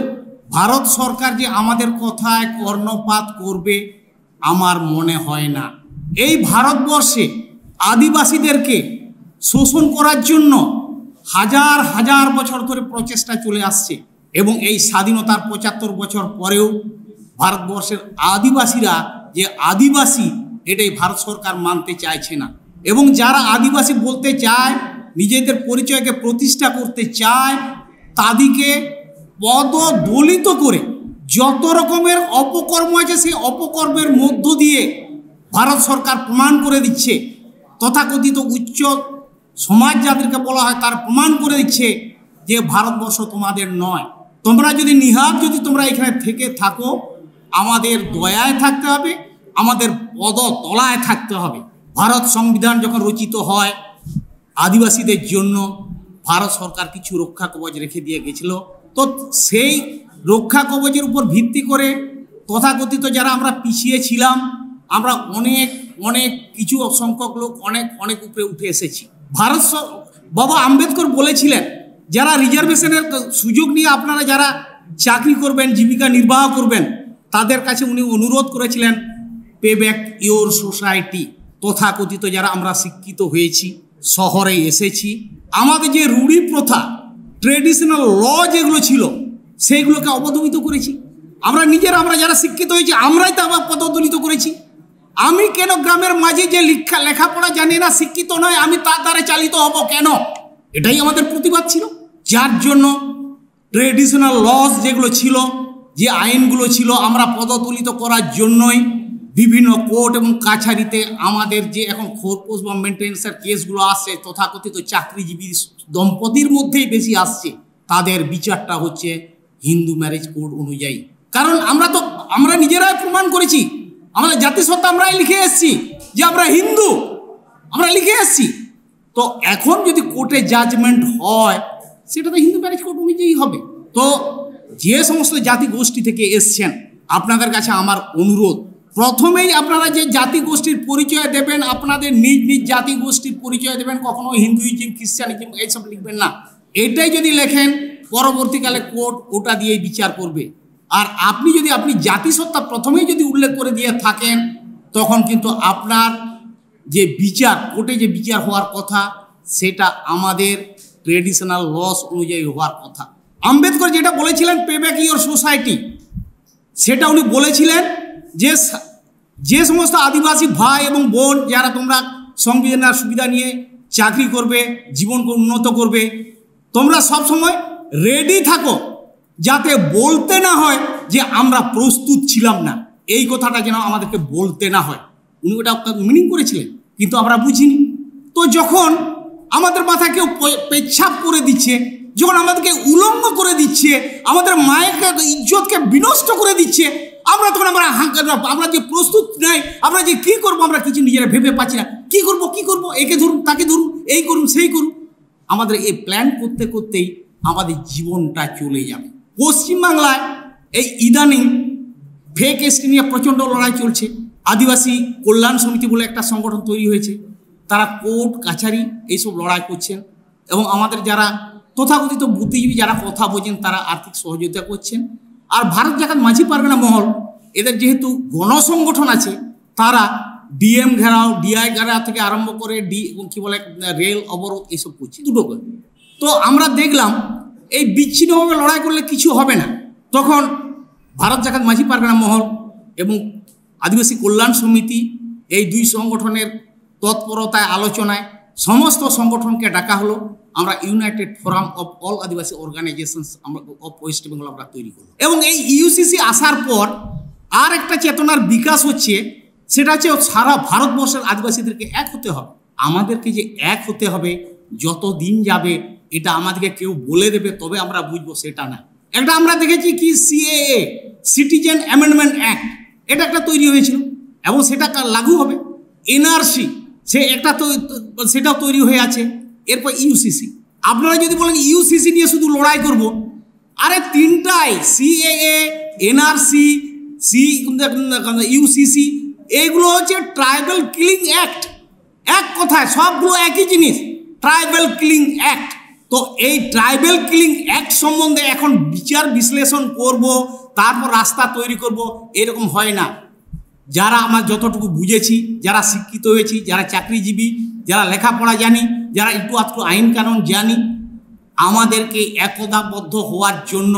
ভারত সরকার যে আমাদের কথায় কর্ণপাত করবে, আমার মনে হয় না। এই ভারতবর্ষে আদিবাসীদেরকে শোষণ করার জন্য হাজার হাজার বছর ধরে প্রচেষ্টা চলে আসছে, এবং এই স্বাধীনতার পঁচাত্তর বছর পরেও ভারতবর্ষের আদিবাসীরা যে আদিবাসী, এটাই ভারত সরকার মানতে চাইছে না। এবং যারা আদিবাসী বলতে চায়, নিজেদের পরিচয়কে প্রতিষ্ঠা করতে চায়, তাদেরকে পদদলিত করে যত রকমের অপকর্ম আছে, সেই অপকর্মের মধ্য দিয়ে ভারত সরকার প্রমাণ করে দিচ্ছে, তথাকথিত উচ্চ সমাজ যাদেরকে বলা হয়, তার প্রমাণ করে দিচ্ছে যে ভারতবর্ষ তোমাদের নয়। তোমরা যদি নিহাত যদি তোমরা এখানে থেকে থাকো, আমাদের দয়ায় থাকতে হবে, আমাদের পদতলায় থাকতে হবে। ভারত সংবিধান যখন রচিত হয়, আদিবাসীদের জন্য ভারত সরকার কিছু রক্ষা কবচ রেখে দিয়ে গেছিল। তো সেই রক্ষা কবচের উপর ভিত্তি করে তথাকথিত যারা আমরা পিছিয়ে ছিলাম, আমরা অনেক অনেক কিছু সংখ্যক লোক অনেক অনেক উপরে উঠে এসেছি। ভারত স-, বাবা আম্বেদকর বলেছিলেন, যারা রিজার্ভেশনের সুযোগ নিয়ে আপনারা যারা চাকরি করবেন, জীবিকা নির্বাহ করবেন, তাদের কাছে উনি অনুরোধ করেছিলেন, "Pay back your society।" তথাকথিত যারা আমরা শিক্ষিত হয়েছি, শহরে এসেছি, আমাদের যে রূঢ়ি প্রথা, ট্রেডিশনাল ল যেগুলো ছিল, সেইগুলোকে অবদমিত করেছি। আমরা নিজেরা, আমরা যারা শিক্ষিত হয়েছি, আমরাই তো আবার পদদলিত করেছি। আমি কেন গ্রামের মাঝে যে লিখা, লেখাপড়া জানে না, শিক্ষিত নয়, আমি তার দ্বারা চালিত হব কেন? এটাই আমাদের প্রতিবাদ ছিল। যার জন্য ট্রেডিশনাল লস যেগুলো ছিল, যে আইনগুলো ছিল, আমরা পদদলিত করার জন্যই বিভিন্ন কোর্ট এবং কাছারিতে আমাদের যে এখন খোরপোশ বা মেনটেন্যান্সের কেসগুলো আসছে, তথাকথিত চাকরিজীবী দম্পতির মধ্যেই বেশি আসছে, তাদের বিচারটা হচ্ছে হিন্দু ম্যারেজ কোড অনুযায়ী। কারণ আমরা তো, আমরা নিজেরাই প্রমাণ করেছি, আমাদের জাতিসত্তা আমরাই লিখে এসেছি যে আমরা হিন্দু, আমরা লিখে এসেছি। তো এখন যদি কোর্টে জাজমেন্ট হয়, সেটা তো হিন্দু ম্যারেজ কোড অনুযায়ী হবে। তো যে সমস্ত জাতিগোষ্ঠী থেকে এসছেন, আপনাদের কাছে আমার অনুরোধ, প্রথমেই আপনারা যে জাতিগোষ্ঠীর পরিচয় দেবেন, আপনাদের নিজ নিজ জাতিগোষ্ঠীর পরিচয় দেবেন, কখনো হিন্দুইজম, খ্রিস্টানিজম এইসব লিখবেন না। এটাই যদি লেখেন, পরবর্তীকালে কোর্ট ওটা দিয়েই বিচার করবে। আর আপনি যদি, আপনি জাতিসত্তা প্রথমেই যদি উল্লেখ করে দিয়ে থাকেন, তখন কিন্তু আপনার যে বিচার, কোর্টে যে বিচার হওয়ার কথা, সেটা আমাদের ট্রেডিশনাল লস অনুযায়ী হওয়ার কথা। আম্বেদকর যেটা বলেছিলেন, পে ব্যাক ইওর সোসাইটি, সেটা উনি বলেছিলেন যে সা- যে সমস্ত আদিবাসী ভাই এবং বোন, যারা তোমরা সংবিধানের সুবিধা নিয়ে চাকরি করবে, জীবনকে উন্নত করবে, তোমরা সব সময় রেডি থাকো, যাতে বলতে না হয় যে আমরা প্রস্তুত ছিলাম না। এই কথাটা যেন আমাদেরকে বলতে না হয়। উনি ওটা মিনিং করেছিলেন, কিন্তু আমরা বুঝিনি। তো যখন আমাদের মাথায় কেউ পে- পেচ্ছাপ করে দিচ্ছে, যখন আমাদেরকে উলঙ্গ করে দিচ্ছে, আমাদের মায়ের ইজ্জতকে বিনষ্ট করে দিচ্ছে, আমরা তখন আমরা হাঙ্কার, আমরা যে প্রস্তুত নাই, আমরা যে কি করব, আমরা কিছু নিজেরা ভেবে পাচ্ছি না। কি করব, কি করব, একে ধরুন, তাকে ধরুন, এই করুন, সেই করুন। আমাদের এই প্ল্যান করতে করতেই আমাদের জীবনটা চলে যাবে। পশ্চিমবাংলায় এই ইদানিং ফেক এসটি নিয়ে প্রচণ্ড লড়াই চলছে। আদিবাসী কল্যাণ সমিতি বলে একটা সংগঠন তৈরি হয়েছে, তারা কোর্ট কাছারি এইসব লড়াই করছেন, এবং আমাদের যারা তথাকথিত বুদ্ধিজীবী, যারা কথা বোঝেন, তারা আর্থিক সহযোগিতা করছেন। আর ভারত জাকাত মাঝি পারগানা মহল, এদের যেহেতু গণসংগঠন আছে, তারা ডিএম ঘেরাও, ডিআই ঘেরাও থেকে আরম্ভ করে ডি এবং কি বলে, রেল অবরোধ, এইসব করছে দুটো করে। তো আমরা দেখলাম, এই বিচ্ছিন্নভাবে লড়াই করলে কিছু হবে না। তখন ভারত জাকাত মাঝি পারগানা মহল এবং আদিবাসী কল্যাণ সমিতি, এই দুই সংগঠনের তৎপরতায়, আলোচনায় সমস্ত সংগঠনকে ডাকা হলো। আমরা united forum of all Adivasi organisations of West Bengal আমরা তৈরি করলাম। এবং এই ইউসিসি আসার পর আর একটা চেতনার বিকাশ হচ্ছে, সেটা হচ্ছে সারা ভারতবর্ষের আদিবাসীদেরকে এক হতে হবে। আমাদেরকে যে এক হতে হবে, যত দিন যাবে, এটা আমাদেরকে কেউ বলে দেবে, তবে আমরা বুঝবো, সেটা না। একটা আমরা দেখেছি কি, সিএএ, সিটিজেন অ্যামেন্ডমেন্ট অ্যাক্ট, এটা একটা তৈরি হয়েছিল এবং সেটা কা-, লাগু হবে। এনআরসি, সে একটা তো, সেটাও তৈরি হয়ে আছে। এরপর ইউসিসি, আপনারা যদি বলেন ইউসিসি নিয়ে শুধু লড়াই করব, আরে তিনটাই, সিএএ, এনআরসি, সি ইউসিসি, এইগুলো হচ্ছে ট্রাইবাল কিলিং অ্যাক্ট। এক কথায় সবগুলো একই জিনিস, ট্রাইবাল কিলিং অ্যাক্ট। তো এই ট্রাইবাল কিলিং অ্যাক্ট সম্বন্ধে এখন বিচার বিশ্লেষণ করব, তারপর রাস্তা তৈরি করব, এরকম হয় না। যারা আমার যতটুকু বুঝেছি, যারা শিক্ষিত হয়েছি, যারা চাকরিজীবী, যারা লেখাপড়া জানি, যারা একটু আধটু আইন কানুন জানি, আমাদেরকে একতাবদ্ধ হওয়ার জন্য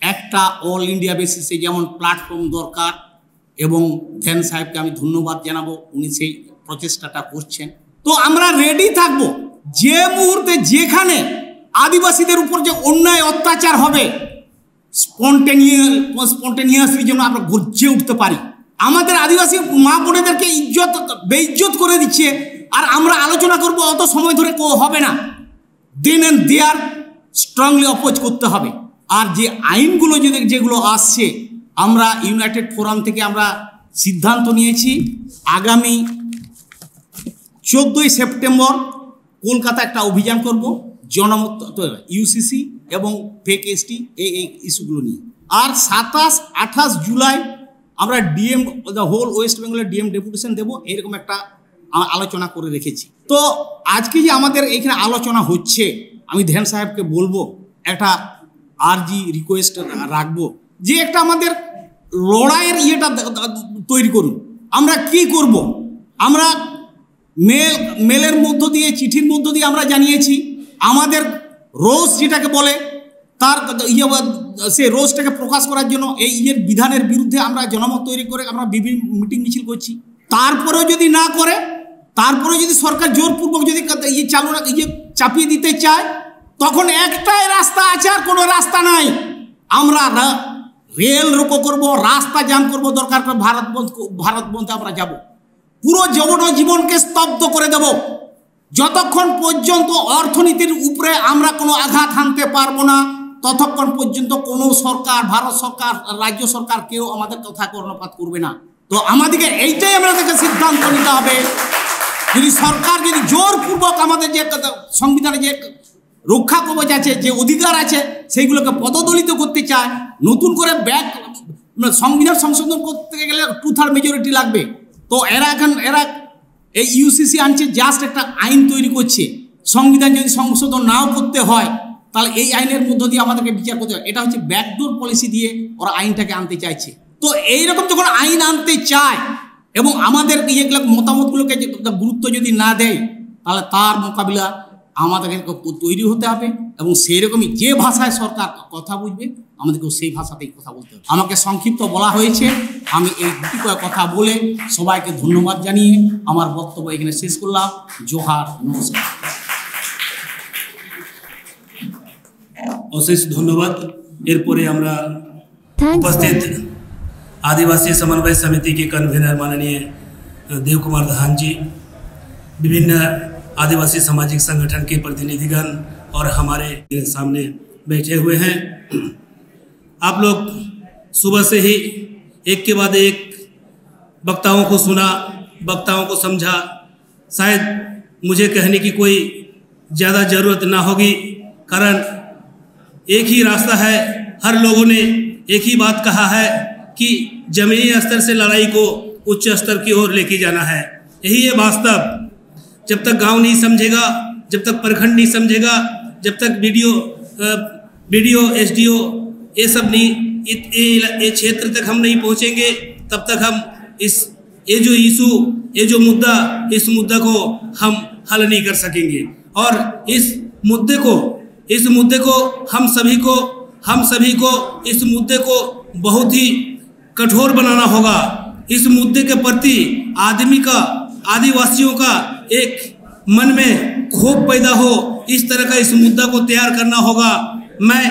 একটা অল ইন্ডিয়া বেসিসে যেমন প্ল্যাটফর্ম দরকার, এবং ধ্যান সাহেবকে আমি ধন্যবাদ জানাবো, উনি সেই প্রচেষ্টাটা করছেন। তো আমরা রেডি থাকবো, যে মুহূর্তে যেখানে আদিবাসীদের উপর যে অন্যায় অত্যাচার হবে, স্পন্টেনিয়াস স্পন্টেনিয়াসলি যেন আমরা গর্জে উঠতে পারি। আমাদের আদিবাসী মা বোনেদেরকে ইজ্জত, বেইজ্জত করে দিচ্ছে, আর আমরা আলোচনা করব, অত সময় ধরে কো হবে না। দেন অ্যান্ড দেয়ার স্ট্রংলি অপোজ করতে হবে। আর যে আইনগুলো যদি, যেগুলো আসছে, আমরা ইউনাইটেড ফোরাম থেকে আমরা সিদ্ধান্ত নিয়েছি, আগামী চোদ্দই সেপ্টেম্বর কলকাতা একটা অভিযান করব, জনমত, ইউসিসি এবং ফেক এসটি, এই এই ইস্যুগুলো নিয়ে। আর সাতাশ আঠাশ জুলাই আমরা ডিএম, দ্য হোল ওয়েস্ট বেঙ্গলের ডিএম ডেপুটেশন দেবো, এরকম একটা আ-, আলোচনা করে রেখেছি। তো আজকে যে আমাদের এখানে আলোচনা হচ্ছে, আমি ধ্যান সাহেবকে বলবো, একটা আরজি রিকোয়েস্ট রাখবো, যে একটা আমাদের লড়াইয়ের ইয়েটা দ-, দ-, তৈরি করুন। আমরা কি করব? আমরা মেল, মেলের মধ্য দিয়ে, চিঠির মধ্য দিয়ে আমরা জানিয়েছি, আমাদের রোষ যেটাকে বলে, তার ইয়ে, সেই রোষটাকে প্রকাশ করার জন্য এই ইয়ের বিধানের বিরুদ্ধে আমরা জনমত তৈরি করে আমরা বিভিন্ন মিটিং মিছিল করছি। তারপরেও যদি না করে, তারপরে যদি সরকার জোরপূর্বক যদি কাতে- ইয়ে চালু রাখ- ইয়ে চাপিয়ে দিতে চায়, তখন একটাই রাস্তা আছে, আর কোনো রাস্তা নাই। আমরা রা- রেল রোকো করব, রাস্তা জাম করব, দরকার পড়ে ভারত বন্ধ ক- ভারত বন্ধে আমরা যাব। পুরো জনজীবনকে স্তব্ধ করে দেব। যতক্ষণ পর্যন্ত অর্থনীতির উপরে আমরা কোনো আঘাত হানতে পারবো না, ততক্ষণ পর্যন্ত কোনো সরকার, ভারত সরকার, রাজ্য সরকার, কেউ আমাদের কথা কর্ণপাত করবে না। তো আমাদেরকে এইটাই আমাদেরকে সিদ্ধান্ত নিতে হবে। যদি সরকার যদি জোরপূর্বক আমাদের যে সংবিধানে যে রক্ষা কবচ আছে, যে অধিকার আছে, সেইগুলোকে পদদলিত করতে চায়, নতুন করে ব্যাক সংবিধান সংশোধন করতে গেলে টু থার্ড মেজরিটি লাগবে। তো এরা এখন এরা এই ইউসিসি আনছে, জাস্ট একটা আইন তৈরি করছে। সংবিধান যদি সংশোধন নাও করতে হয়, তাহলে এই আইনের মধ্য দিয়ে আমাদেরকে বিচার করতে হয়। এটা হচ্ছে ব্যাকডোর পলিসি দিয়ে ওরা আইনটাকে আনতে চাইছে। তো এইরকম যখন আইন আনতে চায় এবং আমাদের ইয়েগুলো, মতামতগুলোকে যে গুরুত্ব যদি না দেয়, তাহলে তার মোকাবিলা আমাদেরকে তৈরি হতে হবে। এবং সেই রকমই যে ভাষায় সরকার কথা বুঝবে, আমাদেরকেও সেই ভাষাতেই কথা বলতে হবে। আমাকে সংক্ষিপ্ত বলা হয়েছে, আমি এই দুটি কয়েক কথা বলে সবাইকে ধন্যবাদ জানিয়ে আমার বক্তব্য এখানে শেষ করলাম। জোহার, নমস্কার। অশেষ ধন্যবাদ। এরপরে আমরা Thanks. উপস্থিত আদিবাসী সমন্বয় সমিতি के कन्वीनर माननीय देव कुमार धान जी, विभिन्न आदिवासी सामाजिक संगठन के प्रतिनिधिगण और हमारे सामने बैठे हुए हैं। आप लोग सुबह से ही एक के बाद एक वक्ताओं को सुना, वक्ताओं को समझा। शायद मुझे कहने की कोई ज़्यादा ज़रूरत ना होगी, कारण एक ही रास्ता है। हर लोगों ने एक ही बात कहा है कि ज़मीनी स्तर से लड़ाई को उच्च स्तर की ओर लेके जाना है। यही है वास्तव। जब तक गांव नहीं समझेगा, जब तक प्रखंड नहीं समझेगा, जब तक बीडीओ बीडीओ एसडीओ ये सब नहीं, इत- ये इला- ये क्षेत्र तक हम नहीं पहुंचेंगे, तब तक हम इस ये जो इशू, ये जो मुद्दा, इस मुद्दा को हम हल नहीं कर सकेंगे। और इस मुद्दे को इस मुद्दे को हम सभी को हम सभी को इस मुद्दे को बहुत ही कठोर बनाना होगा। इस मुद्दे के प्रति आदमी का आदिवासियों का एक मन में क्षोभ पैदा हो, इस तरह का इस मुद्दा को तैयार करना होगा। मैं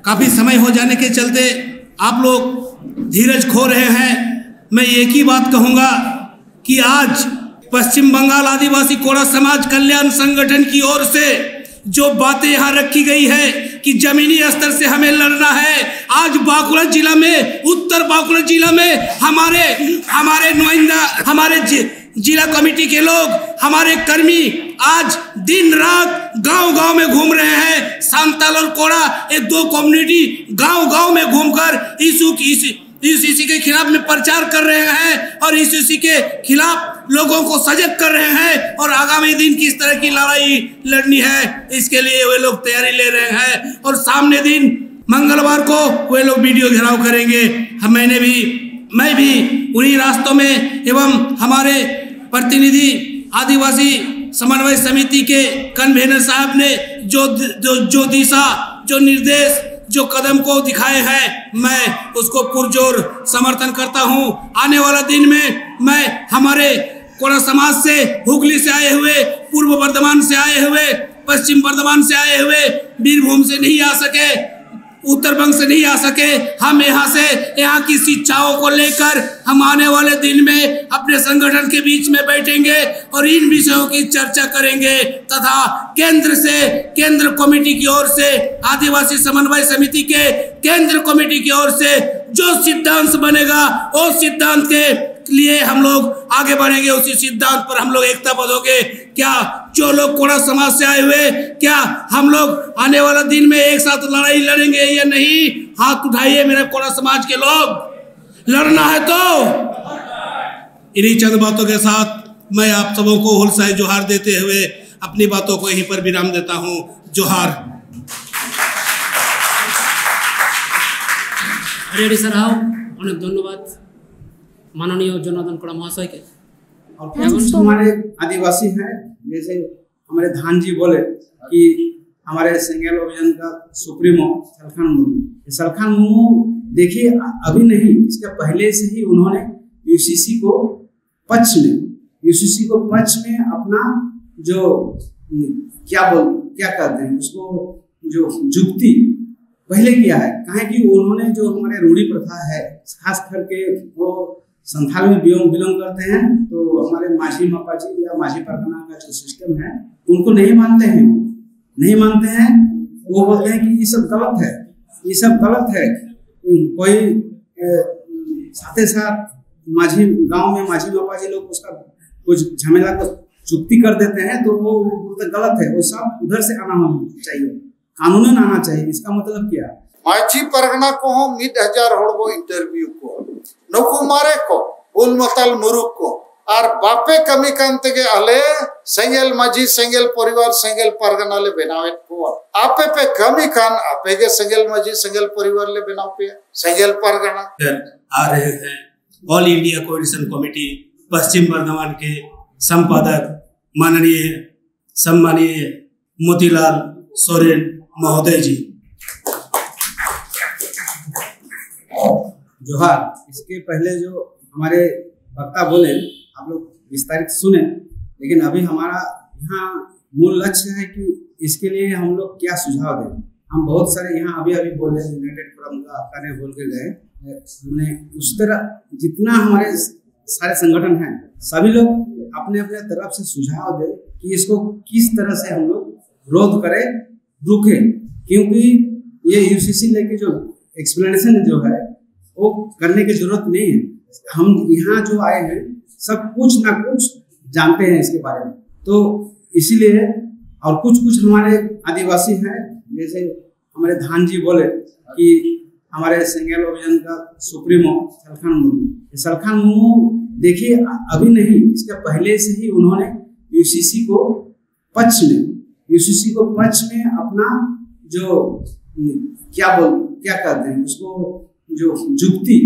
काफी समय हो जाने के चलते आप लोग धीरज खो रहे हैं। मैं एक ही बात कहूंगा कि आज पश्चिम बंगाल आदिवासी कोड़ा समाज कल्याण संगठन की ओर से जो बातें यहाँ रखी गई है कि जमीनी स्तर से हमें लड़ना है, आज बांकुड़ा जिला में, उत्तर बांकुड़ा जिला में हमारे हमारे नुमाइंदा, हमारे जि, जिला कमेटी के लोग, हमारे कर्मी आज दिन रात गांव गांव में घूम रहे हैं। सांताल और कोड़ा, ये दो कम्युनिटी गांव गांव में घूमकर ईशू की इस यूसीसी के खिलाफ में प्रचार कर रहे हैं और यूसीसी के खिलाफ लोगों को सजग कर रहे हैं और आगामी दिन किस तरह की लड़ाई लड़नी है, इसके लिए वे लोग तैयारी ले रहे हैं। और सामने दिन मंगलवार को वे लोग वीडियो घेराव करेंगे। हम मैंने भी मैं भी उन्हीं रास्तों में एवं हमारे प्रतिनिधि आदिवासी समन्वय समिति के कन्वीनर साहब ने जो जो जो दिशा, जो निर्देश, जो कदम को दिखाए हैं, मैं उसको पुरजोर समर्थन करता हूं। आने वाला दिन में मैं हमारे कोड़ा समाज से, हुगली से आए हुए, पूर्व बर्धमान से आए हुए, पश्चिम बर्धमान से आए हुए, बीरभूम से नहीं आ सके, उत्तर बंग से नहीं आ सके, हम यहाँ से, यहाँ की शिक्षाओं को लेकर हम आने वाले दिन में अपने संगठन के बीच में बैठेंगे और इन विषयों की चर्चा करेंगे तथा केंद्र से, केंद्र कमेटी की ओर से, आदिवासी समन्वय समिति के केंद्र कमेटी की ओर से जो सिद्धांत बनेगा, उस सिद्धांत के लिए हम लोग आगे बढ़ेंगे, उसी सिद्धांत पर हम लोग एकताबद्ध होंगे। क्या जो लोग कोड़ा समाज से आए हुए, क्या हम लोग आने वाला दिन में एक साथ लड़ाई लड़ेंगे या नहीं? हाथ उठाइए मेरे कोड़ा समाज के लोग, लड़ना है तो। इन्हीं चंद बातों के साथ मैं आप सबों को हुलसाए जोहार देते हुए अपनी बातों को यहीं पर विराम देता हूं। जोहार। ᱟᱹᱰᱤ ᱟᱹᱰᱤ ᱥᱟᱨᱦᱟᱣ, ᱚᱱᱮᱠ ᱫᱷᱚᱱᱭᱚᱵᱟᱫ ᱢᱟᱱᱚᱱᱤᱭᱚ ᱡᱚᱱᱟᱨᱫᱚᱱ ᱠᱚᱲᱟ ᱢᱚᱦᱟᱥᱚᱭ ᱜᱮ᱾ और कुछ हमारे आदिवासी हैं, जैसे हमारे धान जी बोले कि हमारे सेंगेल अभियान का सुप्रीमो सलखान मुर्मू। ये सलखान मुर्मू, देखिए, अभी नहीं, इसके पहले से ही उन्होंने यूसीसी को पक्ष में यूसीसी को पक्ष में अपना जो क्या बोल क्या कहते हैं उसको, जो जुक्ति पहले किया है। कहे कि उन्होंने जो हमारे रूढ़ी प्रथा है, खास करके वो संथाल में बिलोंग बिलोंग करते हैं, तो हमारे माझी मापाजी या माझी परगना का जो सिस्टम है उनको नहीं मानते हैं, नहीं मानते हैं। वो बोलते हैं कि ये सब गलत है, ये सब गलत है। कोई साथ ही साथ माझी गांव में माझी मापाजी लोग उसका कुछ झमेला को चुक्ति कर देते हैं, तो वो बोलते गलत है, वो सब उधर से आना होना चाहिए, कानूनन आना चाहिए। इसका मतलब क्या? ᱢᱟᱹᱡᱷᱤ ᱯᱟᱨᱜᱟᱱᱟ ᱠᱚᱦᱚᱸ ᱢᱤᱫ ᱦᱟᱡᱟᱨ ᱦᱚᱲ ᱵᱚ ᱤᱱᱴᱟᱨᱵᱷᱤᱭᱩ ᱠᱚᱣᱟ᱾ ᱱᱩᱠᱩ ᱢᱟᱨᱮ ᱠᱚ, ᱵᱩᱞ ᱢᱟᱛᱟᱞ ᱢᱩᱨᱩᱠ ᱠᱚ, ᱟᱨ ᱵᱟᱯᱮ ᱠᱟᱹᱢᱤ ᱠᱟᱱ ᱛᱮᱜᱮ ᱟᱞᱮ ᱥᱮᱸᱜᱮᱞ ᱢᱟᱹᱡᱷᱤ, ᱥᱮᱸᱜᱮᱞ ᱯᱚᱨᱤᱵᱟᱨ, ᱥᱮᱸᱜᱮᱞ ᱯᱟᱨᱜᱟᱱᱟ ᱞᱮ ᱵᱮᱱᱟᱣᱮᱫ ᱠᱚᱣᱟ᱾ ᱟᱯᱮ ᱯᱮ ᱠᱟᱹᱢᱤ ᱠᱷᱟᱱ ᱟᱯᱮ ᱜᱮ ᱥᱮᱸᱜᱮᱞ ᱢᱟᱹᱡᱷᱤ, ᱥᱮᱸᱜᱮᱞ ᱯᱚᱨᱤᱵᱟᱨ ᱞᱮ ᱵᱮᱱᱟᱣ ᱯᱮᱭᱟ, ᱥᱮᱸᱜᱮᱞ ᱯᱟᱨᱜᱟᱱᱟ᱾ आ रहे हैं ऑल इंडिया कोऑर्डिनेशन कमेटी पश्चिम बर्धमान के संपादक माननीय सम्मानीय मोतीलाल सोरेन महोदय जी। जोहार। इसके पहले जो हमारे वक्ता बोले, आप लोग विस्तारित सुने, लेकिन अभी हमारा यहाँ मूल लक्ष्य है कि इसके लिए हम लोग क्या सुझाव दें। हम बहुत सारे यहाँ अभी अभी बोले, यूनाइटेड फोरम का कार्य बोल के गए, मैंने उस तरह जितना हमारे सारे संगठन हैं, सभी लोग अपने अपने तरफ से सुझाव दे कि इसको किस तरह से हम लोग रोध करें, रुके, क्योंकि ये यूसीसी लेके जो एक्सप्लेनेशन जो है वो करने की जरूरत नहीं है। हम यहाँ जो आए हैं सब कुछ ना कुछ जानते हैं इसके बारे में, तो इसीलिए और कुछ कुछ हमारे आदिवासी हैं, जैसे हमारे धान जी बोले कि हमारे सेंगेल अभियान का सुप्रीमो सलखान मुर्मू। ये सलखान मुर्मू देखिए, अभी नहीं, इसके पहले से ही उन्होंने यूसीसी को पक्ष में, यूसीसी को पक्ष में अपना जो क्या बोल क्या कहते हैं उसको, जो जुक्ति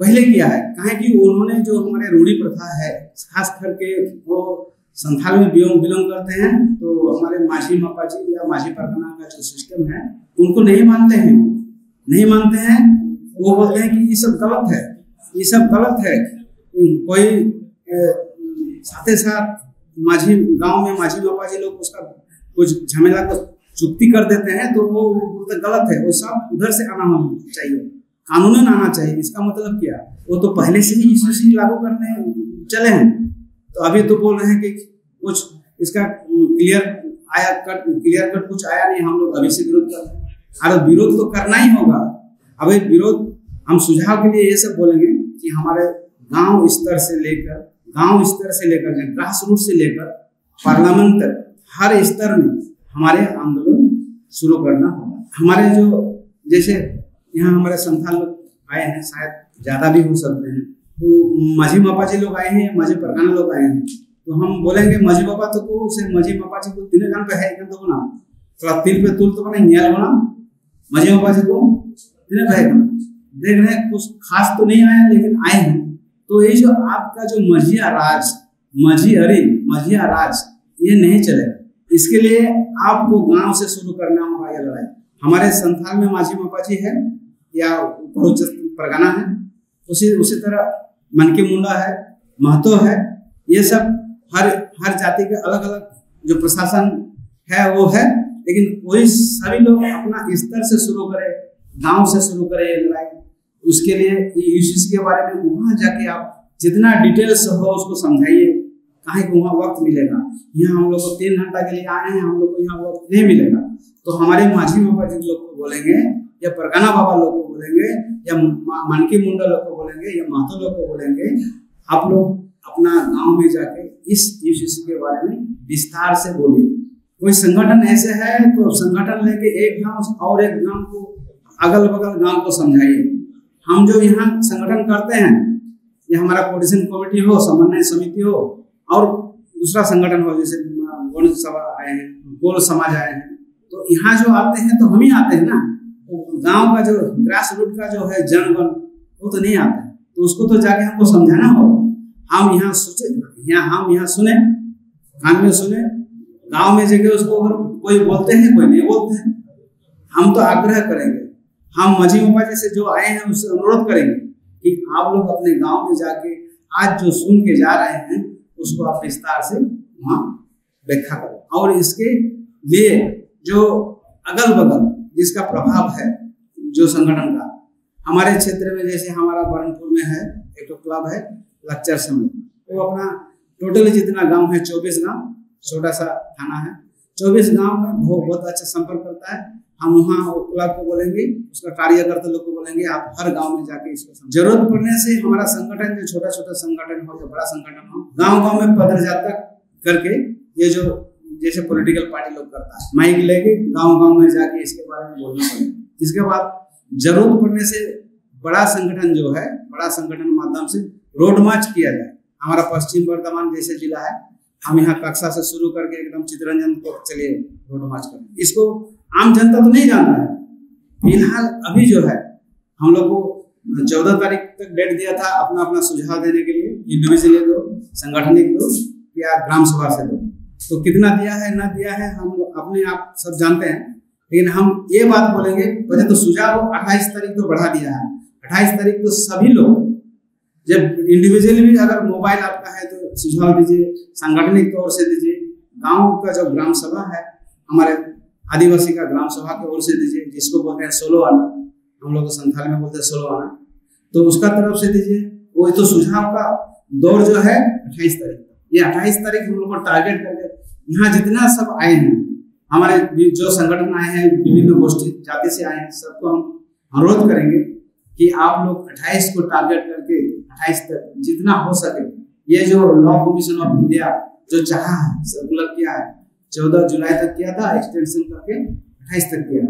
पहले किया है। कहे कि उन्होंने जो हमारे रूढ़ी प्रथा है, खास करके वो संथाल में बिलोंग बिलोंग करते हैं, तो हमारे माझी मापाजी या माझी परगना का जो सिस्टम है उनको नहीं मानते हैं, नहीं मानते हैं। वो बोलते हैं कि ये सब गलत है, ये सब गलत है। कोई ए, साथ ही साथ माझी गांव में माझी बाबा जी लोग उसका कुछ झमेला को चुक्ति कर देते हैं, तो वो बोलते गलत है, वो सब उधर से आना होना चाहिए, कानूनन आना चाहिए। इसका मतलब क्या? वो तो पहले से ही यूसीसी लागू करने चले हैं, तो अभी तो बोल रहे हैं कि कुछ इसका क्लियर आया कट, क्लियर कट कुछ आया नहीं, हम लोग अभी से विरोध कर रहे हैं। अरे, विरोध तो करना ही होगा। अभी विरोध हम सुझाव के लिए ये सब बोलेंगे कि हमारे गांव स्तर से लेकर गांव स्तर से लेकर ग्रास रूट से लेकर पार्लियामेंट तक हर स्तर में हमारे आंदोलन शुरू करना होगा। हमारे जो जैसे यहाँ हमारे संथाल लोग आए हैं, शायद ज्यादा भी हो सकते हैं, तो माझी मापा जी लोग आए हैं, माझी परगना लोग आए हैं, तो हम बोलेंगे माझी बाबा तो को उसे माझी मापा जी को तीन गान पे है एकदम तो ना थोड़ा तिल पे तुल तो बना न्याल बना माझी मापा जी को तीन पे है देख रहे हैं, कुछ खास तो नहीं आया लेकिन आए हैं। तो ये जो आपका जो मझिया राज, मझी अरे मझिया राज, ये नहीं चलेगा। इसके लिए आपको गांव से शुरू करना होगा ये लड़ाई। हमारे संथाल में माझी मापा जी है या बड़ोचर परगना है, उसी उसी तरह मनकी मुंडा है, महतो है, ये सब हर हर जाति के अलग अलग जो प्रशासन है वो है, लेकिन वही सभी लोग अपना स्तर से शुरू करें, गांव से शुरू करें ये लड़ाई। उसके लिए यूसीसी के बारे में वहां जाके आप जितना डिटेल्स हो उसको समझाइए, काहे को वहाँ वक्त मिलेगा। यहाँ हम लोग को तीन घंटा के लिए आए हैं, हम लोग को यहाँ वक्त नहीं मिलेगा। तो हमारे माझी बाबा जी लोग को बोलेंगे या परगना बाबा लोग को बोलेंगे या मा- मानकी मुंडा लोग को बोलेंगे या महतो लोग को बोलेंगे, आप लोग अपना गांव में जाके इस यूसीसी के बारे में विस्तार से बोलिए। कोई संगठन ऐसे है तो संगठन लेके एक गांव और एक गांव को, अगल बगल गांव को समझाइए। हम जो यहाँ संगठन करते हैं, या हमारा कोऑर्डिनेशन कमेटी हो, समन्वय समिति हो, और दूसरा संगठन हो, जैसे अ, गौंड सभा आए हैं, गोल समाज आए हैं, तो यहाँ जो आते हैं तो हम ही आते हैं ना। तो गांव का जो ग्रास रूट का जो है जनगण, वो तो नहीं आता है, तो उसको तो जाके हमको समझाना होगा। हम यहाँ सोचे, यहाँ हम यहाँ सुने, कान में सुने, गांव में जाके उसको अगर कोई बोलते हैं, कोई नहीं बोलते हैं, हम तो आग्रह करेंगे। हम माझी बाबा जी से जो आए हैं उससे अनुरोध करेंगे कि आप लोग अपने गांव में जाके आज जो सुन के जा रहे हैं उसको आप विस्तार से वहाँ व्याख्या करें। और इसके लिए जो अगल बगल जिसका प्रभाव है, जो संगठन का, हमारे क्षेत्र में जैसे हमारा बरनपुर में है, एक तो क्लब है लक्चर समूह, वो अपना टोटली जितना गांव है, चौबीस गांव, छोटा सा थाना है, चौबीस गांव में बहुत बहुत अच्छा संपर्क करता है। हम वहाँ वो क्लब को बोलेंगे, उसका कार्यकर्ता लोग को बोलेंगे, आप हर गांव में जाके इसको समझाएं। जरूरत पड़ने से हमारा संगठन, जो छोटा छोटा संगठन हो या बड़ा संगठन हो, गांव गांव में पदयात्रा करके, ये जो जैसे पॉलिटिकल पार्टी लोग करता है, माइक लेके गांव गांव में जाके इसके बारे में बोलना पड़ेगा। इसके बाद जरूरत पड़ने से बड़ा संगठन जो है, बड़ा संगठन माध्यम से रोड मार्च किया जाए। हमारा पश्चिम बर्धमान जैसे जिला है, हम यहाँ कक्षा से शुरू करके एकदम चितरंजन तक चलिए, रोड मार्च करें। इसको आम जनता तो नहीं जानता है। फिलहाल अभी जो है, हम लोग को चौदह तारीख तक डेट दिया था अपना अपना सुझाव देने के लिए, इंडिविजुअली दो, संगठनिक दो या ग्राम सभा से दो। तो कितना दिया है ना दिया है, हम अपने आप सब जानते हैं। लेकिन हम ये बात बोलेंगे, पहले तो सुझाव अट्ठाईस तारीख तो बढ़ा दिया है, अट्ठाईस तारीख तो सभी लोग, जब इंडिविजुअली भी अगर मोबाइल आपका है तो सुझाव दीजिए, सांगठनिक तौर से दीजिए। गांव का जो ग्राम सभा है, हमारे आदिवासी का ग्राम सभा की ओर से दीजिए, जिसको बोलते हैं सोलो आना, हम लोग संथाली में बोलते हैं सोलो आना, तो उसका तरफ से दीजिए। वो तो सुझाव का दौर जो है अट्ठाईस तारीख, ये अट्ठाईस तारीख हम लोग को टारगेट करके यहाँ जितना सब आए हैं, हमारे भी जो संगठन आए हैं, विभिन्न गोष्ठी जाति से आए हैं, सबको हम अनुरोध करेंगे कि आप लोग अट्ठाईस को टारगेट करके अट्ठाईस तक जितना हो सके, ये जो लॉ कमीशन ऑफ इंडिया जो चाहा है, सर्कुलर किया है, चौदह जुलाई तक किया था, एक्सटेंशन करके अट्ठाईस तक किया।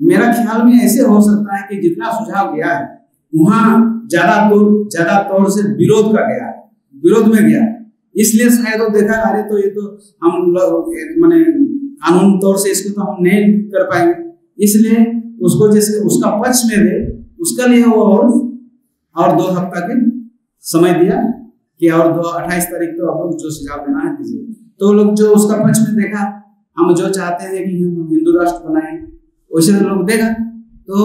मेरा ख्याल में ऐसे हो सकता है कि जितना सुझाव गया है, वहाँ ज्यादा तौर ज्यादा तौर से विरोध का गया है, विरोध में गया है। इसलिए शायद वो देखा, अरे तो ये तो हम लोग, माने, कानून तौर से इसको तो हम नहीं कर पाएंगे, इसलिए उसको जैसे उसका पक्ष में दे, उसका लिए वो और और दो हफ्ता के समय दिया कि और दो अट्ठाईस तारीख को आप लोग जो सुझाव देना है दीजिए। तो लोग जो उसका पक्ष में देखा, हम जो चाहते हैं कि हम हिंदू राष्ट्र बनाए, वैसे लोग देगा। तो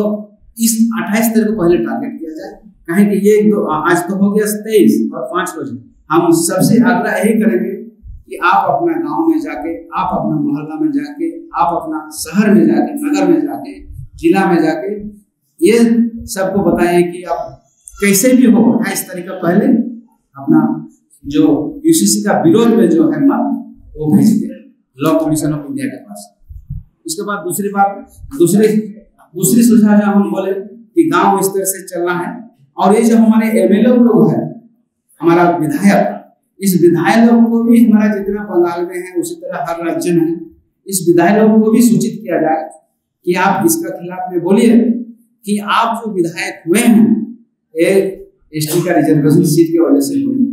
इस अट्ठाईस तारीख को पहले टारगेट किया जाए, कहें कि ये एक दो आज तो हो गया तेईस और पांच रोज, हम सबसे आग्रह यही करेंगे कि आप अपना गांव में जाके, आप अपना मोहल्ला में जाके, आप अपना शहर में जाके, नगर में जाके, जिला में जाके ये सबको बताएं कि आप कैसे भी हो, अट्ठाईस तारीख का पहले अपना जो यूसीसी का विरोध में जो है मत, वो भेज दें लॉ कमीशन ऑफ इंडिया के पास। उसके बाद दूसरी बात, दूसरी दूसरी सुझाव जो हम बोले कि गांव स्तर से चलना है। और ये जो हमारे एमएलए लोग हैं, हमारा विधायक, इस विधायक लोग को भी, हमारा जितना बंगाल में है उसी तरह हर राज्य में है, इस विधायक लोग को भी सूचित किया जाए कि आप इसका खिलाफ में बोलिए कि आप जो विधायक हुए हैं, ये एसटी का रिजर्वेशन सीट की वजह से हुए हैं।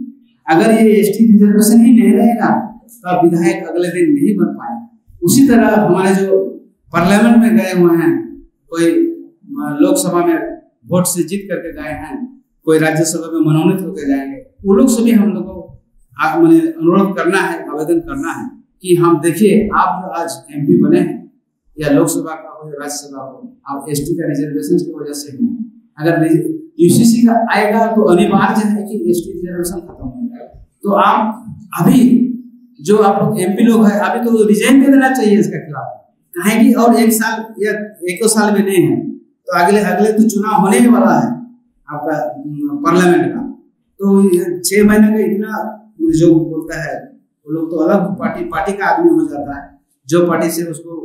अगर ये एसटी रिजर्वेशन ही नहीं रहेगा तो आप विधायक अगले दिन नहीं बन पाए। उसी तरह हमारे जो पार्लियामेंट में गए हुए हैं, कोई लोकसभा में वोट से जीत करके गए हैं, कोई राज्यसभा में मनोनीत होकर जाएंगे, वो लोग से भी हम लोग को मैंने अनुरोध करना है, आवेदन करना है कि हम, देखिए, आप जो आज एमपी बने हैं या लोकसभा का हो या राज्यसभा हो, आप एसटी का रिजर्वेशन की वजह से हुए। अगर यूसीसी का आएगा तो अनिवार्य है कि एसटी रिजर्वेशन खत्म हो जाएगा। तो आप अभी जो आप लोग एमपी लोग हैं, अभी तो रिजाइन दे देना चाहिए इसके खिलाफ, कहें कि और एक साल या एक दो साल में नहीं है तो अगले अगले तो चुनाव होने ही वाला है आपका पार्लियामेंट का। तो छह महीने का इतना जो बोलता है, वो लोग तो अलग पार्टी पार्टी का आदमी हो जाता है। जो पार्टी से उसको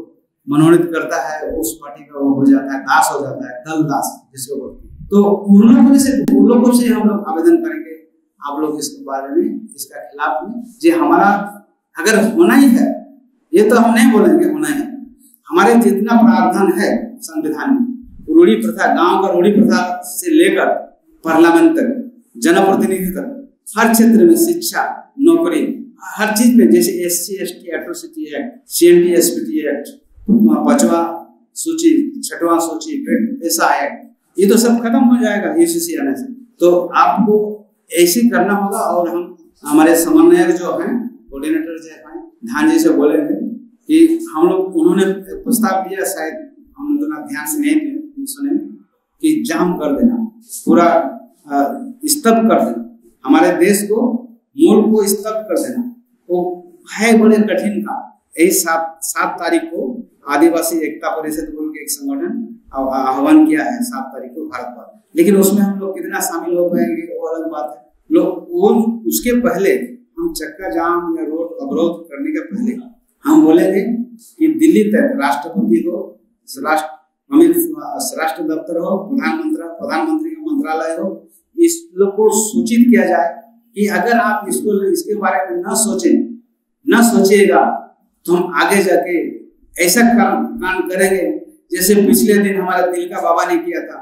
मनोनीत करता है उस पार्टी का वो हो जाता है, दास हो जाता है, दल दास जिसको बोलते हैं। तो उन लोगों से उन लोगों से हम लोग आवेदन करेंगे, आप लोग इसके बारे में, इसका खिलाफ में, जो हमारा अगर होना ही है, ये तो हम नहीं बोलेंगे होना ही है, हमारे जितना प्रावधान है संविधान में, रूढ़ी प्रथा, गांव का रूढ़ी प्रथा से लेकर पार्लियामेंट तक, जनप्रतिनिधि तक, हर क्षेत्र में, शिक्षा, नौकरी, हर चीज में, जैसे S C S T atrocity act, C N T S P T act, पांचवा सूची, छठवां सूची, पेशा एक्ट, ये तो सब खत्म हो जाएगा यूसीसी आने से। तो आपको ऐसे करना होगा। और हम, हमारे समन्वयक जो हैं, कोऑर्डिनेटर जो हैं, धान जी से बोलेंगे कि हम लोग, उन्होंने प्रस्ताव दिया, शायद हम उतना ध्यान से नहीं सुने, कि जाम कर देना, पूरा स्तब्ध कर देना हमारे देश को। मूल को स्तब्ध कर देना, वो है बड़े कठिन काम। यही सात सात तारीख को आदिवासी एकता परिषद बोल के एक संगठन आह्वान किया है, सात तारीख को भारत बंद। लेकिन उसमें हम लोग कितना शामिल हो पाएंगे, वो अलग बात है। लोग वो उसके पहले हम चक्का जाम या रोड अवरोध करने के पहले हम बोलेंगे कि दिल्ली तक राष्ट्रपति हो, राष्ट्र अमित, राष्ट्र दफ्तर हो, प्रधानमंत्री प्रधानमंत्री का मंत्रालय हो, इस लोग को सूचित किया जाए कि अगर आप इसको इसके बारे में न सोचें, न सोचिएगा, तो हम आगे जाके ऐसा काम कांड करेंगे जैसे पिछले दिन हमारे तिलका बाबा ने किया था।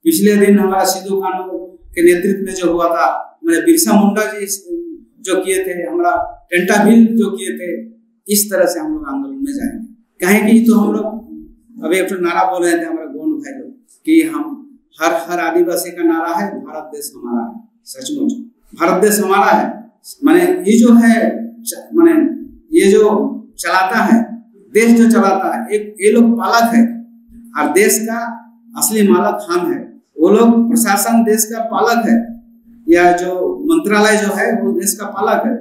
पिछले दिन हमारा सिद्धू कानू के नेतृत्व में जो हुआ था, हमारे बिरसा मुंडा जी जो किए थे, हमारा टेंटा भील जो किए थे, इस तरह से हम लोग आंदोलन में जाएंगे। कहें कि तो हम लोग अभी एक नारा बोल रहे थे हमारे गोंड भाई लोग कि हम हर हर आदिवासी का नारा है, भारत देश हमारा है। सचमुच भारत देश हमारा है। माने ये जो है, माने ये जो चलाता है, देश जो चलाता है, एक ये लोग पालक है और देश का असली मालक हम है। वो लोग प्रशासन देश का पालक है, या जो मंत्रालय जो है वो देश का पालक है,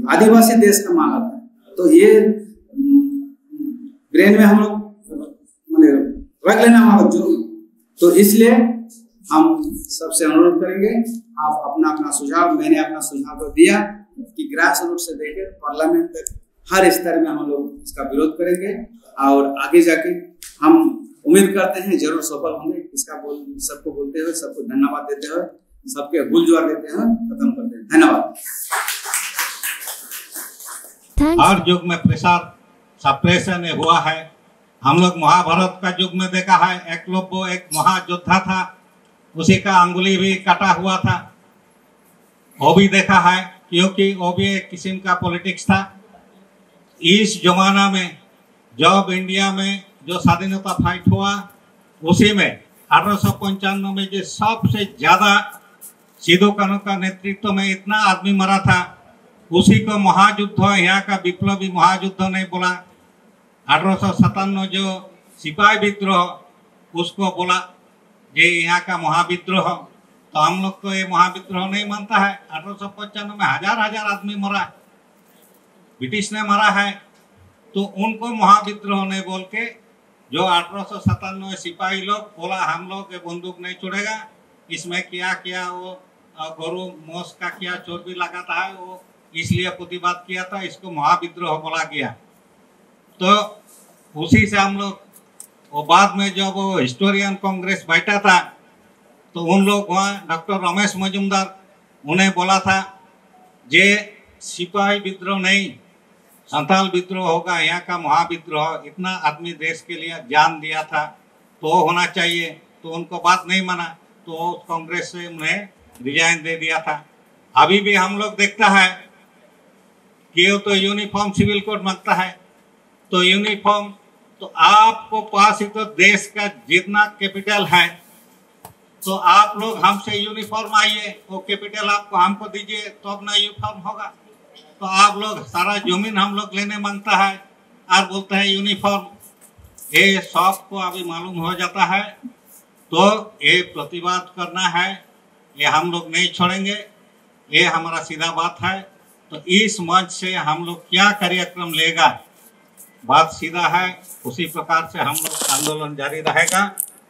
आदिवासी देश का मालक है। तो ये ब्रेन में हम लोग मैंने रख लेना हम लोग जो। तो इसलिए हम सबसे अनुरोध करेंगे, आप अपना अपना सुझाव, मैंने अपना सुझाव तो दिया कि ग्रास रूट से लेकर पार्लियामेंट तक हर स्तर में हम लोग इसका विरोध करेंगे और आगे जाके हम उम्मीद करते हैं जरूर सफल होंगे। इसका बोल सबको बोलते हुए, सबको धन्यवाद देते हुए, सबके हुल जुआर देते हुए खत्म करते हैं। धन्यवाद। हर युग में प्रेशर सप्रेशन हुआ है। हम लोग महाभारत का युग में देखा है, एकलव्य एक महायोद्धा था, उसी का अंगुली भी कटा हुआ था, वो भी देखा है, क्योंकि वो भी एक किस्म का पॉलिटिक्स था। इस जमाना में जब इंडिया में जो स्वाधीनता फाइट हुआ, उसी में अठारह सौ पंचानवे में जो सबसे ज्यादा सिद्धू कानू का नेतृत्व में इतना आदमी मरा था, उसी को महायुद्ध, यहाँ का विप्लवी महायुद्ध नहीं बोला। अठारह सौ सत्तानवे जो सिपाही विद्रोह, उसको बोला ये यहाँ का महाविद्रोह। तो हम लोग तो ये महाविद्रोह नहीं मानता है। अठारह सौ पचानवे में हजार हजार आदमी मरा, ब्रिटिश ने मारा है, तो उनको महाविद्रोह नहीं बोल के जो अठारह सौ सत्तानवे सिपाही लोग बोला, हम लोग ये बंदूक नहीं छोड़ेगा, इसमें क्या क्या वो गोरू मोस का क्या चोर भी लगाता है, वो इसलिए प्रतिवाद किया था, इसको महाविद्रोह बोला गया। तो उसी से हम लोग, वो बाद में जब वो हिस्टोरियन कांग्रेस बैठा था, तो उन लोग वहाँ डॉक्टर रमेश मजूमदार उन्हें बोला था, जे सिपाही विद्रोह नहीं, संथाल विद्रोह होगा, यहाँ का महाविद्रोह, इतना आदमी देश के लिए जान दिया था, तो होना चाहिए। तो उनको बात नहीं माना, तो कांग्रेस से उन्हें रिजाइन दे दिया था। अभी भी हम लोग देखता है कि वो तो यूनिफॉर्म सिविल कोड मांगता है, तो यूनिफॉर्म, तो आपको पास ही तो देश का जितना कैपिटल है, तो आप लोग हमसे यूनिफॉर्म आइए, वो कैपिटल आपको हमको दीजिए, तो अपना यूनिफॉर्म होगा। तो आप लोग सारा जमीन हम लोग लेने मांगता है और बोलते हैं यूनिफॉर्म। ये सबको अभी मालूम हो जाता है, तो ये प्रतिवाद करना है, ये हम लोग नहीं छोड़ेंगे, ये हमारा सीधा बात है। तो इस मंच से हम लोग क्या कार्यक्रम लेगा, बात सीधा है, उसी प्रकार से हम लोग आंदोलन जारी रहेगा।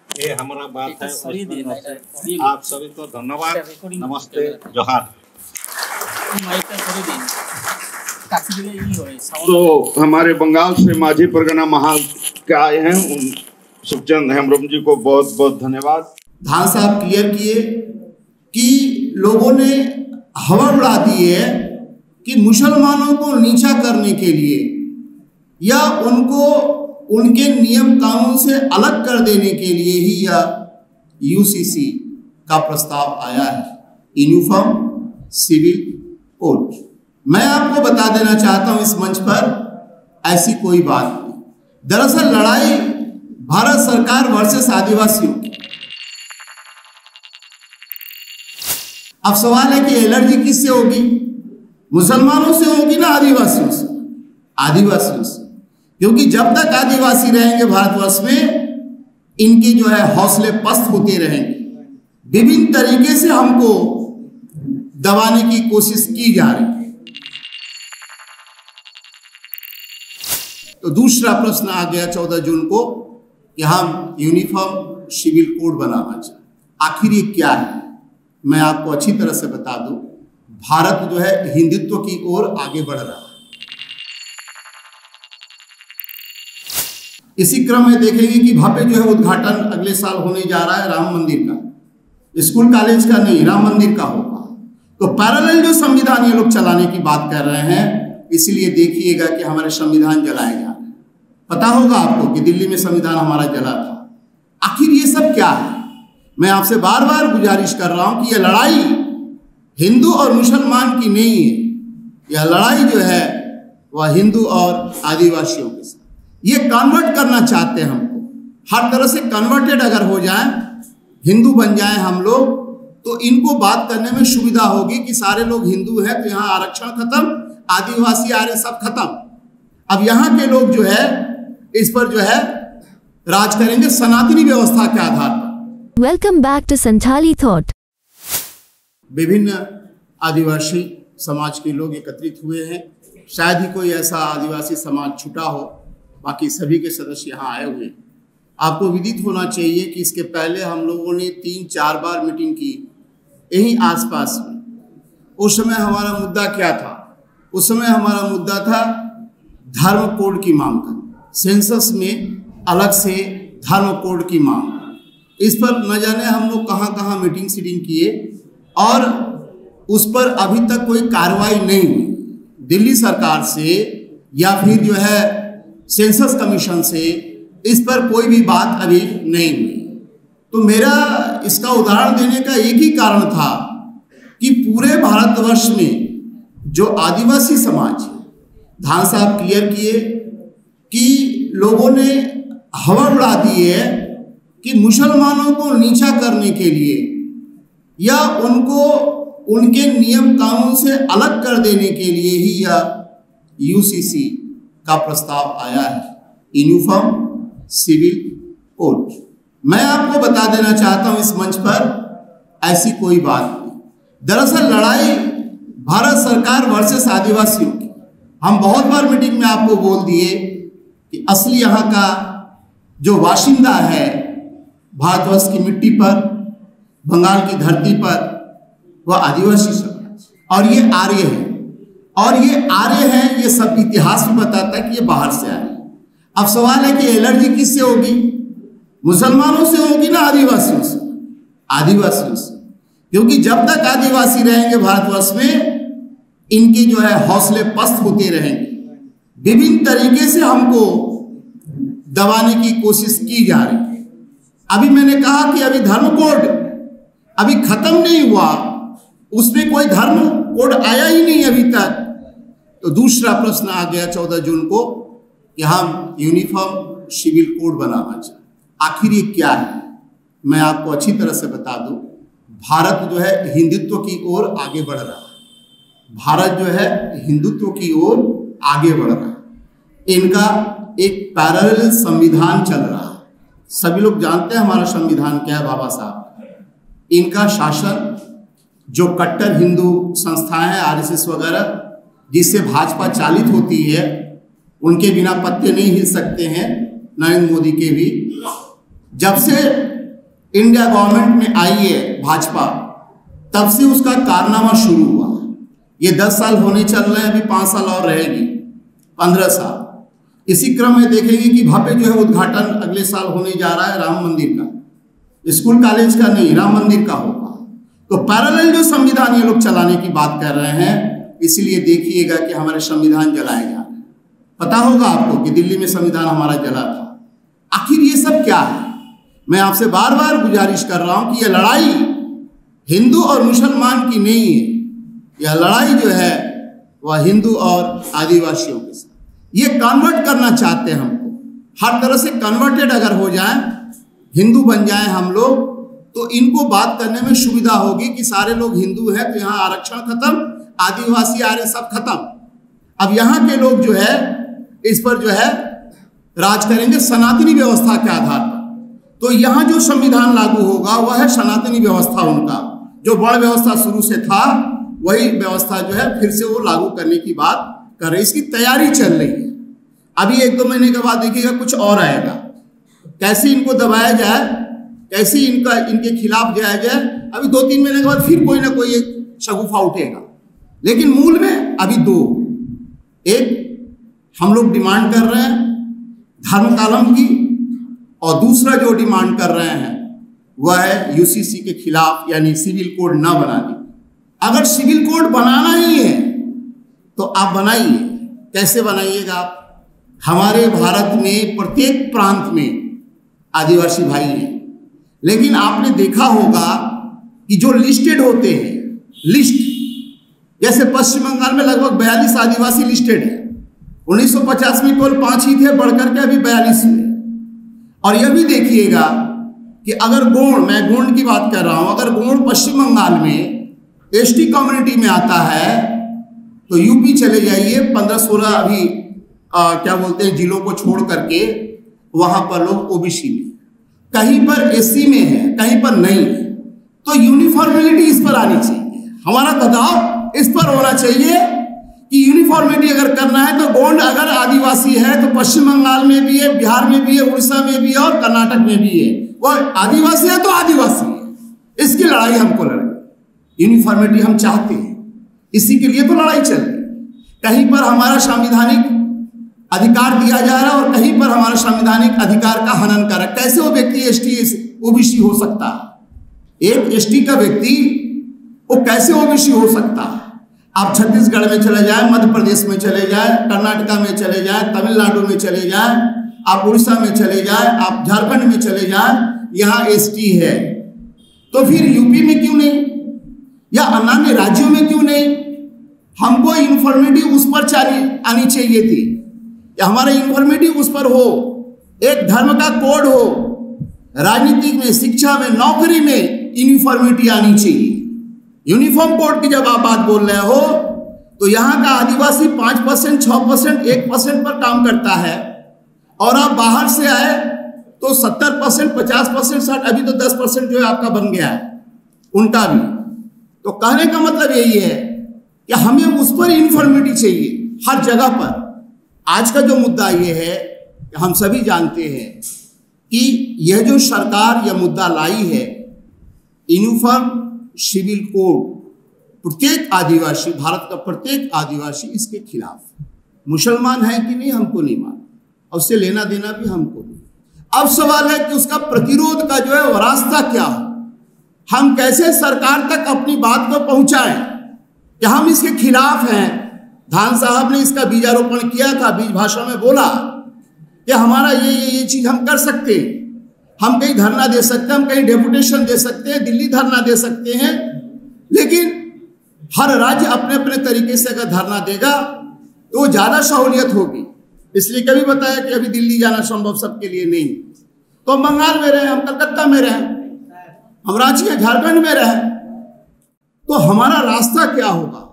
ये हमारा बात है। आप सभी को धन्यवाद। नमस्ते, जोहार। तो हमारे बंगाल से माझी परगना महाल के आए हैं, उन सुखचंद हेम्ब्रम जी को बहुत बहुत धन्यवाद। धान साहब क्लियर किए कि लोगों ने हवा उड़ा दी है कि मुसलमानों को नीचा करने के लिए या उनको उनके नियम कानून से अलग कर देने के लिए ही यह यूसीसी का प्रस्ताव आया है, यूनिफॉर्म सिविल कोड। मैं आपको बता देना चाहता हूं इस मंच पर, ऐसी कोई बात नहीं। दरअसल लड़ाई भारत सरकार वर्सेस आदिवासियों की। अब सवाल है कि एलर्जी किससे होगी, मुसलमानों से होगी ना आदिवासियों से? आदिवासियों से, क्योंकि जब तक आदिवासी रहेंगे भारतवर्ष में, इनके जो है हौसले पस्त होते रहेंगे। विभिन्न तरीके से हमको दबाने की कोशिश की जा रही है। तो दूसरा प्रश्न आ गया चौदह जून को कि हम यूनिफॉर्म सिविल कोड बनाना चाहते हैं। आखिर ये क्या है? मैं आपको अच्छी तरह से बता दूं, भारत जो है हिंदुत्व की ओर आगे बढ़ रहा है। इसी क्रम में देखेंगे कि भव्य जो है उद्घाटन अगले साल होने जा रहा है राम मंदिर का, स्कूल कॉलेज का नहीं, राम मंदिर का होगा। तो पैरेलल जो संविधान ये लोग चलाने की बात कर रहे हैं, इसलिए देखिएगा कि हमारे संविधान जलाए जा रहे हैं। पता होगा आपको कि दिल्ली में संविधान हमारा जला था। आखिर ये सब क्या है? मैं आपसे बार बार गुजारिश कर रहा हूं कि यह लड़ाई हिंदू और मुसलमान की नहीं है, यह लड़ाई जो है वह हिंदू और आदिवासियों के साथ, ये कन्वर्ट करना चाहते हैं हमको। हर तरह से कन्वर्टेड अगर हो जाए, हिंदू बन जाए हम लोग, तो इनको बात करने में सुविधा होगी कि सारे लोग हिंदू हैं तो यहाँ आरक्षण खत्म, आदिवासी आर्य सब खत्म। अब यहाँ के लोग जो है इस पर जो है राज करेंगे सनातनी व्यवस्था के आधार पर। Welcome back to Santhali Thought. विभिन्न आदिवासी समाज के लोग एकत्रित हुए हैं। शायद ही कोई ऐसा आदिवासी समाज छुटा हो, बाकी सभी के सदस्य यहाँ आए हुए हैं। आपको विदित होना चाहिए कि इसके पहले हम लोगों ने तीन चार बार मीटिंग की यहीं आसपास में। उस समय हमारा मुद्दा क्या था? उस समय हमारा मुद्दा था धर्म कोड की मांग करना, सेंसस में अलग से धर्म कोड की मांग। इस पर न जाने हम लोग कहाँ कहाँ मीटिंग सीटिंग किए और उस पर अभी तक कोई कार्रवाई नहीं हुई दिल्ली सरकार से या फिर जो है सेंसस कमीशन से। इस पर कोई भी बात अभी नहीं हुई। तो मेरा इसका उदाहरण देने का एक ही कारण था कि पूरे भारतवर्ष में जो आदिवासी समाज है, धान साहब क्लियर किए कि लोगों ने हवा उड़ा दी है कि मुसलमानों को नीचा करने के लिए या उनको उनके नियम कानून से अलग कर देने के लिए ही यह यूसीसी का प्रस्ताव आया है, यूनिफॉर्म सिविल कोड। मैं आपको बता देना चाहता हूं इस मंच पर ऐसी कोई बात नहीं। दरअसल लड़ाई भारत सरकार वर्सेस आदिवासियों की। हम बहुत बार मीटिंग में आपको बोल दिए कि असली यहाँ का जो वाशिंदा है भारतवर्ष की मिट्टी पर, बंगाल की धरती पर, वह आदिवासी समाज, और ये आर्य है। और ये आर्य है, ये सब इतिहास भी बताता है कि ये बाहर से आए हैं। अब सवाल है कि एलर्जी किससे होगी? मुसलमानों से होगी ना आदिवासियों से? आदिवासियों से। क्योंकि जब तक आदिवासी रहेंगे भारतवर्ष में, इनके जो है हौसले पस्त होते रहेंगे, विभिन्न तरीके से हमको दबाने की कोशिश की जा रही है। अभी मैंने कहा कि अभी धर्म कोड अभी खत्म नहीं हुआ, उसमें कोई धर्म कोड आया ही नहीं अभी तक। तो दूसरा प्रश्न आ गया चौदह जून को कि हम यूनिफॉर्म सिविल कोड बनाना चाहते, आखिर ये क्या है? मैं आपको अच्छी तरह से बता दूं, भारत जो है हिंदुत्व की ओर आगे बढ़ रहा है। भारत जो है हिंदुत्व की ओर आगे बढ़ रहा है। इनका एक पैरेलल संविधान चल रहा है। सभी लोग जानते हैं हमारा संविधान क्या है, बाबा साहब। इनका शासन, जो कट्टर हिंदू संस्थाएं हैं, आरएसएस वगैरह, जिससे भाजपा चालित होती है, उनके बिना पत्ते नहीं हिल सकते हैं नरेंद्र मोदी के भी। जब से इंडिया गवर्नमेंट में आई है भाजपा, तब से उसका कारनामा शुरू हुआ। ये दस साल होने चल रहे हैं, अभी पाँच साल और रहेगी, पन्द्रह साल। इसी क्रम में देखेंगे कि भव्य जो है उद्घाटन अगले साल होने जा रहा है राम मंदिर का, स्कूल कॉलेज का नहीं, राम मंदिर का होगा। तो पैरेलल जो संविधान ये लोग चलाने की बात कर रहे हैं, इसलिए देखिएगा कि हमारे संविधान जलाए जा रहे हैं। पता होगा आपको कि दिल्ली में संविधान हमारा जला था। आखिर ये सब क्या है? मैं आपसे बार बार गुजारिश कर रहा हूं कि यह लड़ाई हिंदू और मुसलमान की नहीं है। यह लड़ाई जो है वह हिंदू और आदिवासियों के साथ, ये कन्वर्ट करना चाहते हैं हमको, हर तरह से कन्वर्टेड अगर हो जाए, हिंदू बन जाए हम लोग, तो इनको बात करने में सुविधा होगी कि सारे लोग हिंदू हैं तो यहाँ आरक्षण खत्म, आदिवासी आर्य सब खत्म। अब यहाँ के लोग जो है इस पर जो है राज करेंगे सनातनी व्यवस्था के आधार पर। तो यहाँ जो संविधान लागू होगा वह है सनातनी व्यवस्था, उनका जो वर्ण व्यवस्था शुरू से था वही व्यवस्था जो है फिर से वो लागू करने की बात कर रहे, इसकी तैयारी चल रही है। अभी एक दो महीने के बाद देखिएगा कुछ और आएगा, कैसे इनको दबाया जाए, कैसे इनका इनके खिलाफ जाया जाए। अभी दो तीन महीने के बाद फिर कोई ना कोई एक शगुफा उठेगा, लेकिन मूल में अभी दो, एक हम लोग डिमांड कर रहे हैं धर्म कालम की, और दूसरा जो डिमांड कर रहे हैं वह है यूसीसी के खिलाफ, यानी सिविल कोड ना बनाने। अगर सिविल कोड बनाना ही है तो आप बनाइए। कैसे बनाइएगा आप? हमारे भारत में प्रत्येक प्रांत में आदिवासी भाई हैं, लेकिन आपने देखा होगा कि जो लिस्टेड होते हैं, लिस्ट, जैसे पश्चिम बंगाल में लगभग बयालीस आदिवासी लिस्टेड है। उन्नीस सौ पचास में केवल पांच ही थे, बढ़ करके अभी बयालीस हुए। और यह भी देखिएगा कि अगर गोंड, मैं गोंड की बात कर रहा हूं, अगर गोंड पश्चिम बंगाल में एसटी कम्युनिटी में आता है तो यूपी चले जाइए, पंद्रह सोलह अभी आ, क्या बोलते हैं, जिलों को छोड़ करके वहां पर लोग ओबीसी में, कहीं पर एससी में है, कहीं पर नहीं है। तो यूनिफॉर्मिलिटी इस पर आनी चाहिए, हमारा दबाव इस पर होना चाहिए कि यूनिफॉर्मिटी अगर करना है तो गोंड अगर आदिवासी है तो पश्चिम बंगाल में भी है, बिहार में भी है, उड़ीसा में भी है और कर्नाटक में भी है। वो आदिवासी है तो आदिवासी है, इसकी लड़ाई हमको लड़नी, यूनिफॉर्मिटी हम चाहते हैं, इसी के लिए तो लड़ाई चल रही। कहीं पर हमारा संवैधानिक अधिकार दिया जा रहा है और कहीं पर हमारा संवैधानिक अधिकार का हनन कर रहा है। कैसे वो व्यक्ति एसटी ओबीसी हो सकता है? एक एसटी का व्यक्ति वो कैसे ओबीसी हो सकता है? आप छत्तीसगढ़ में चले जाए, मध्य प्रदेश में चले जाए, कर्नाटका में चले जाए, तमिलनाडु में चले जाए, आप उड़ीसा में चले जाए, आप झारखंड में चले जाए, यहाँ एसटी है, तो फिर यूपी में क्यों नहीं या अन्य राज्यों में क्यों नहीं? हमको यूनिफॉर्मिटी उस पर चाली आनी चाहिए थी कि हमारा यूनिफॉर्मिटी उस पर हो, एक धर्म का कोड हो, राजनीति में, शिक्षा में, नौकरी में यूनिफॉर्मिटी आनी चाहिए। यूनिफॉर्म कोड की जब आप बात बोल रहे हो तो यहाँ का आदिवासी पांच परसेंट, छह परसेंट, एक परसेंट पर काम करता है और आप बाहर से आए तो सत्तर परसेंट, पचास परसेंट, साठ, अभी तो दस परसेंट जो है आपका बन गया है उनका भी। तो कहने का मतलब यही है कि हमें उस पर यूनिफॉर्मिटी चाहिए हर जगह पर। आज का जो मुद्दा ये है कि हम सभी जानते हैं कि यह जो सरकार यह मुद्दा लाई है, यूनिफॉर्म सिविल कोड, प्रत्येक आदिवासी, भारत का प्रत्येक आदिवासी इसके खिलाफ है। मुसलमान है कि नहीं, हमको नहीं मालूम, और उससे लेना देना भी हमको नहीं। अब सवाल है कि उसका प्रतिरोध का जो है वो रास्ता क्या हो, हम कैसे सरकार तक अपनी बात को पहुंचाएं कि हम इसके खिलाफ हैं। धान साहब ने इसका बीजारोपण किया था, बीज भाषा में बोला कि हमारा ये ये ये चीज हम कर सकते हैं, हम कहीं धरना दे सकते हैं, हम कहीं डेपुटेशन दे सकते हैं, दिल्ली धरना दे सकते हैं, लेकिन हर राज्य अपने अपने तरीके से अगर धरना देगा तो ज्यादा सहूलियत होगी। इसलिए कभी बताया कि अभी दिल्ली जाना संभव सबके लिए नहीं, तो हम बंगाल में रहे, हम कलकत्ता में रहे, हम रांची या झारखंड में रहे, तो हमारा रास्ता क्या होगा?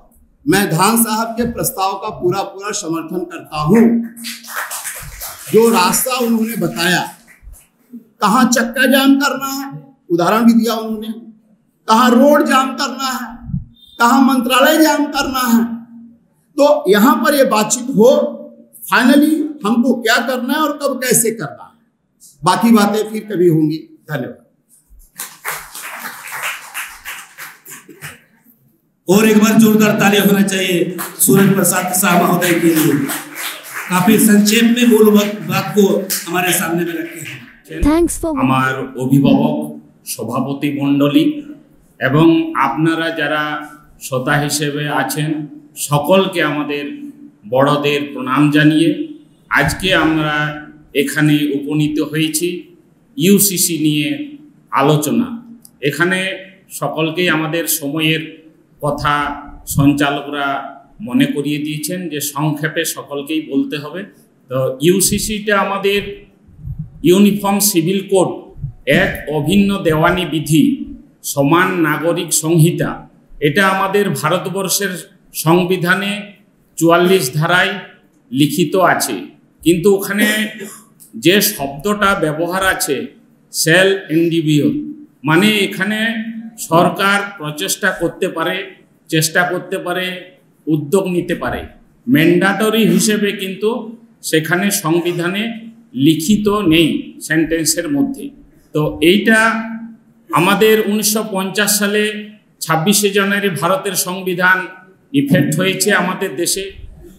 मैं धान साहब के प्रस्ताव का पूरा पूरा समर्थन करता हूं। जो रास्ता उन्होंने बताया, कहाँ चक्का जाम करना है, उदाहरण भी दिया उन्होंने, कहाँ रोड जाम करना है, कहाँ मंत्रालय जाम करना है, तो यहाँ पर ये बातचीत हो, फाइनली हमको क्या करना है और कब कैसे करना है। बाकी बातें फिर कभी होंगी। धन्यवाद। और एक बार जोरदार ताली होना चाहिए सूरज प्रसाद शाह महोदय के लिए। काफी संक्षेप में मूल बात, बात को हमारे सामने में रखे हैं। Thanks for আমার অভিভাবক, সভাপতি মণ্ডলী এবং আপনারা যারা শ্রোতা হিসেবে আছেন, সকলকে আমাদের বড়দের প্রণাম জানিয়ে আজকে আমরা এখানে উপনীত হয়েছি ইউসিসি নিয়ে আলোচনা। এখানে সকলকেই আমাদের সময়ের কথা সঞ্চালকরা মনে করিয়ে দিয়েছেন যে সংক্ষেপে সকলকেই বলতে হবে। তো ইউসিসিটা আমাদের ইউনিফর্ম সিভিল কোড, এক অভিন্ন দেওয়ানি বিধি, সমান নাগরিক সংহিতা, এটা আমাদের ভারতবর্ষের সংবিধানে চুয়াল্লিশ ধারায় লিখিত আছে, কিন্তু ওখানে যে শব্দটা ব্যবহার আছে, সেল এনডিপিওর, মানে এখানে সরকার প্রচেষ্টা করতে পারে, চেষ্টা করতে পারে, উদ্যোগ নিতে পারে। ম্যান্ডেটরি হিসেবে কিন্তু সেখানে সংবিধানে লিখিত নেই সেন্টেন্সের মধ্যে। তো এইটা আমাদের উনিশশো পঞ্চাশ সালে ছাব্বিশে জানুয়ারি ভারতের সংবিধান ইফেক্ট হয়েছে আমাদের দেশে।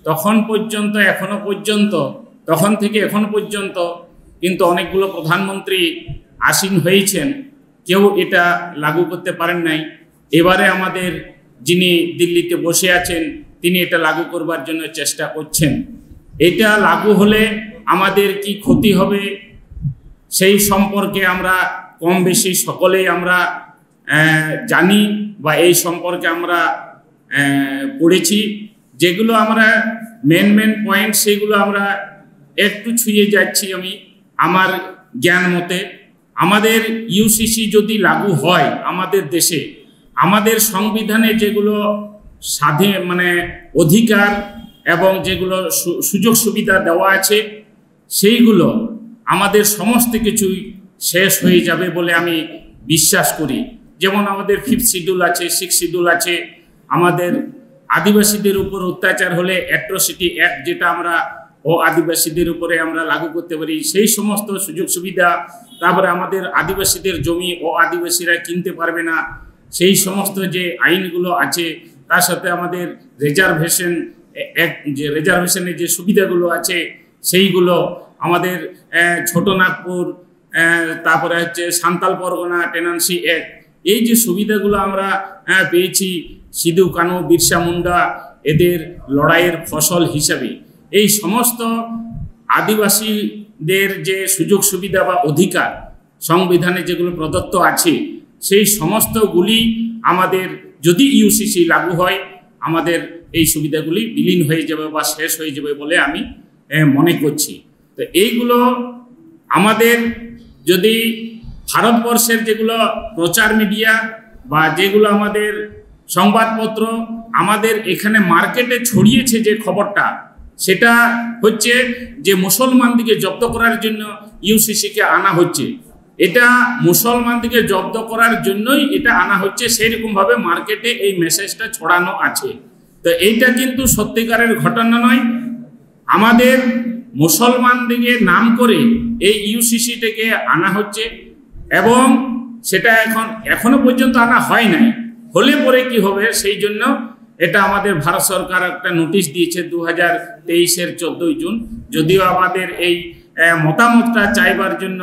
তখন পর্যন্ত, এখনো পর্যন্ত, তখন থেকে এখন পর্যন্ত কিন্তু অনেকগুলো প্রধানমন্ত্রী আসীন হয়েছেন, কেউ এটা লাগু করতে পারেন নাই। এবারে আমাদের যিনি দিল্লিতে বসে আছেন, তিনি এটা লাগু করবার জন্য চেষ্টা করছেন। এটা লাগু হলে আমাদের কি ক্ষতি হবে, সেই সম্পর্কে আমরা কম বেশি সকলেই আমরা আহ, জানি বা এই সম্পর্কে আমরা আহ, পড়েছি। যেগুলো আমরা মেন মেন পয়েন্ট, সেগুলো আমরা একটু ছুঁয়ে যাচ্ছি আমি আমার জ্ঞান মতে। আমাদের ইউসিসি যদি লাগু হয় আমাদের দেশে, আমাদের সংবিধানে যেগুলো স্বাধীন, মানে, অধিকার এবং যেগুলো সু- সুযোগ সুবিধা দেওয়া আছে, সেইগুলো আমাদের সমস্ত কিছুই শেষ হয়ে যাবে বলে আমি বিশ্বাস করি। যেমন আমাদের ফিফথ শিডিউল আছে, সিক্স শিডিউল আছে, আমাদের আদিবাসীদের উপর অত্যাচার হলে অ্যাট্রোসিটি অ্যাক্ট, যেটা আমরা অ আদিবাসীদের উপরে আমরা লাগু করতে পারি, সেই সমস্ত সুযোগ সুবিধা। তারপরে আমাদের আদিবাসীদের জমি অ আদিবাসীরা কিনতে পারবে না, সেই সমস্ত যে আইনগুলো আছে, তার সাথে আমাদের রিজার্ভেশন, যে রিজার্ভেশনের যে সুবিধাগুলো আছে, সেইগুলো আমাদের আহ, ছোট নাগপুর, আহ, তারপরে হচ্ছে সান্তাল পরগনা টেনান্সি অ্যাক্ট, এই যে সুবিধাগুলো আমরা আহ, পেয়েছি সিধু কানু বিরসা মুন্ডা এদের লড়াইয়ের ফসল হিসাবে, এই সমস্ত আদিবাসীদের যে সুযোগ সুবিধা বা অধিকার সংবিধানে যেগুলো প্রদত্ত আছে, সেই সমস্তগুলি আমাদের যদি ইউসিসি লাগু হয়, আমাদের এই সুবিধাগুলি বিলীন হয়ে যাবে বা শেষ হয়ে যাবে বলে আমি আহ, মনে করছি। তো এইগুলো আমাদের যদি ভারতবর্ষের যেগুলো প্রচার মিডিয়া বা যেগুলো আমাদের সংবাদপত্র আমাদের এখানে মার্কেটে ছড়িয়েছে যে খবরটা, সেটা হচ্ছে যে মুসলমানদিকে জব্দ করার জন্য ইউসিসিকে আনা হচ্ছে। এটা মুসলমানদিকে জব্দ করার জন্যই এটা আনা হচ্ছে, সেই রকম ভাবে মার্কেটে এই মেসেজটা ছড়ানো আছে। তো এইটা কিন্তু সত্যিকারের ঘটনা নয়। আমাদের মুসলমানদিকে নাম করে এই ইউসিসিটাকে আনা হচ্ছে এবং সেটা এখন, এখনো পর্যন্ত আনা হয় নাই। হলে পরে কি হবে, সেই জন্য এটা আমাদের ভারত সরকার একটা নোটিশ দিয়েছে দু হাজার তেইশের চোদ্দই জুন। যদিও আমাদের এই আহ, মতামতটা চাইবার জন্য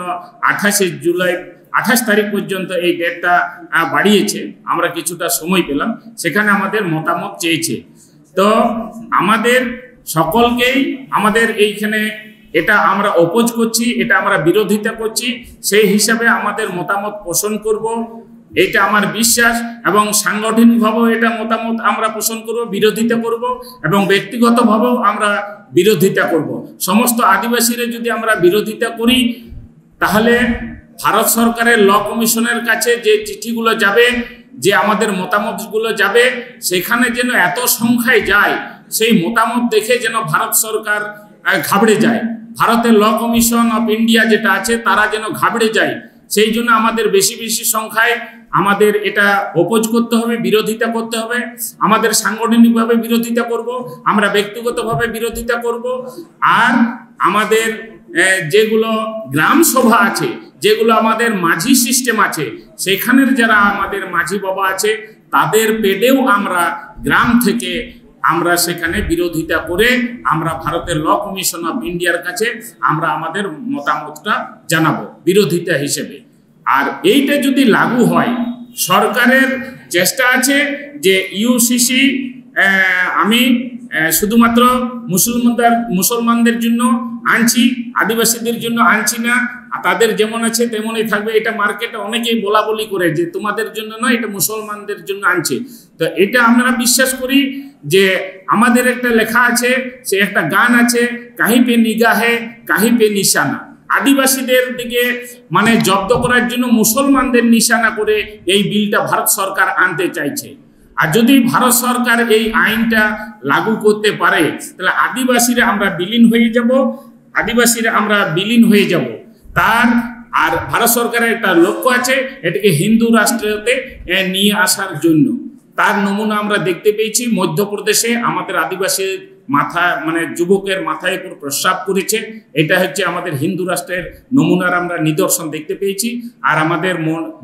আঠাশে জুলাই, আঠাশ তারিখ পর্যন্ত এই ডেটটা বাড়িয়েছে, আমরা কিছুটা সময় পেলাম, সেখানে আমাদের মতামত চেয়েছে। তো আমাদের সকলকেই, আমাদের এইখানে এটা আমরা অপোজ করছি, এটা আমরা বিরোধিতা করছি। সেই হিসাবে আমাদের মতামত পোষণ করব, এটা আমার বিশ্বাস। এবং সাংগঠনিকভাবেও এটা মতামত আমরা পোষণ করব, বিরোধিতা করব এবং ব্যক্তিগতভাবেও আমরা বিরোধিতা করব। সমস্ত আদিবাসীরা যদি আমরা বিরোধিতা করি, তাহলে ভারত সরকারের ল কমিশনের কাছে যে চিঠিগুলো যাবে, যে আমাদের মতামতগুলো যাবে, সেখানে যেন এত সংখ্যায় যায়, সেই মতামত দেখে যেন ভারত সরকার আহ, ঘাবড়ে যায়। ভারতের ল কমিশন অফ ইন্ডিয়া যেটা আছে, তারা যেন ঘাবড়ে যায়। সেই জন্য আমাদের বেশি বেশি সংখ্যায় আমাদের এটা অপোজ করতে হবে, বিরোধিতা করতে হবে। আমাদের সাংগঠনিকভাবে বিরোধিতা করব, আমরা ব্যক্তিগতভাবে বিরোধিতা করব। আর আমাদের আহ, যেগুলো গ্রাম সভা আছে, যেগুলো আমাদের মাঝি সিস্টেম আছে, সেখানের যারা আমাদের মাঝি বাবা আছে, তাদের পেডেও আমরা গ্রাম থেকে আমরা সেখানে বিরোধিতা করে আমরা ভারতের ল কমিশন অফ ইন্ডিয়ার কাছে আমরা আমাদের মতামতটা জানাবো বিরোধিতা হিসেবে। আর এইটা যদি লাগু হয়, সরকারের চেষ্টা আছে যে ইউসিসি আমি আহ, শুধুমাত্র মুসলমানদের মুসলমানদের জন্য আনছি, আদিবাসীদের জন্য আনছি না। আর তাদের যেমন আছে তেমনই থাকবে। এটা মার্কেটে অনেকেই বলা বলি করে যে তোমাদের জন্য নয়, এটা মুসলমানদের জন্য আনছে। তো এটা আমরা বিশ্বাস করি যে আমাদের একটা লেখা আছে, সে একটা গান আছে, কাহি পে নিগাহে কাহি পে নিশানা। আদিবাসীদের দিকে মানে জব্দ করার জন্য মুসলমানদের নিশানা করে এই বিলটা ভারত সরকার আনতে চাইছে। আর যদি ভারত সরকার এই আইনটা লাগু করতে পারে, তাহলে আদিবাসীরা আমরা বিলীন হয়ে যাব, আদিবাসীরা আমরা বিলীন হয়ে যাব। তার আর ভারত সরকারের একটা লক্ষ্য আছে এটাকে হিন্দু রাষ্ট্রতে নিয়ে আসার জন্য। তার নমুনা আমরা দেখতে পেয়েছি মধ্যপ্রদেশে আমাদের আদিবাসী মাথা, মানে যুবকের মাথায় উপর প্রস্রাব করেছে। এটা হচ্ছে আমাদের হিন্দু রাষ্ট্রের নমুনার আমরা নিদর্শন দেখতে পেয়েছি। আর আমাদের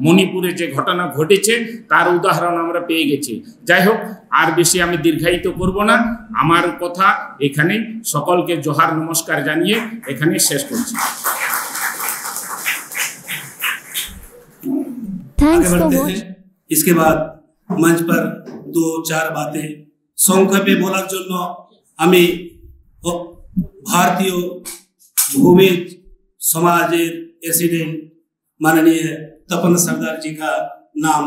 মণিপুরে যে ঘটনা ঘটেছে তার উদাহরণ আমরা পেয়ে গেছি। যাই হোক, আর বেশি আমি দীর্ঘায়িত করব না। আমার কথা এখানে, সকলকে জোহার নমস্কার জানিয়ে এখানে শেষ করছি। Thanks for watching. इसके बाद मंच पर दो चार बातें সংক্ষেপে বলার জন্য আমি ভারতীয় ভূমি সমাজের প্রেসিডেন্ট माननीय तपन सरदार जी का नाम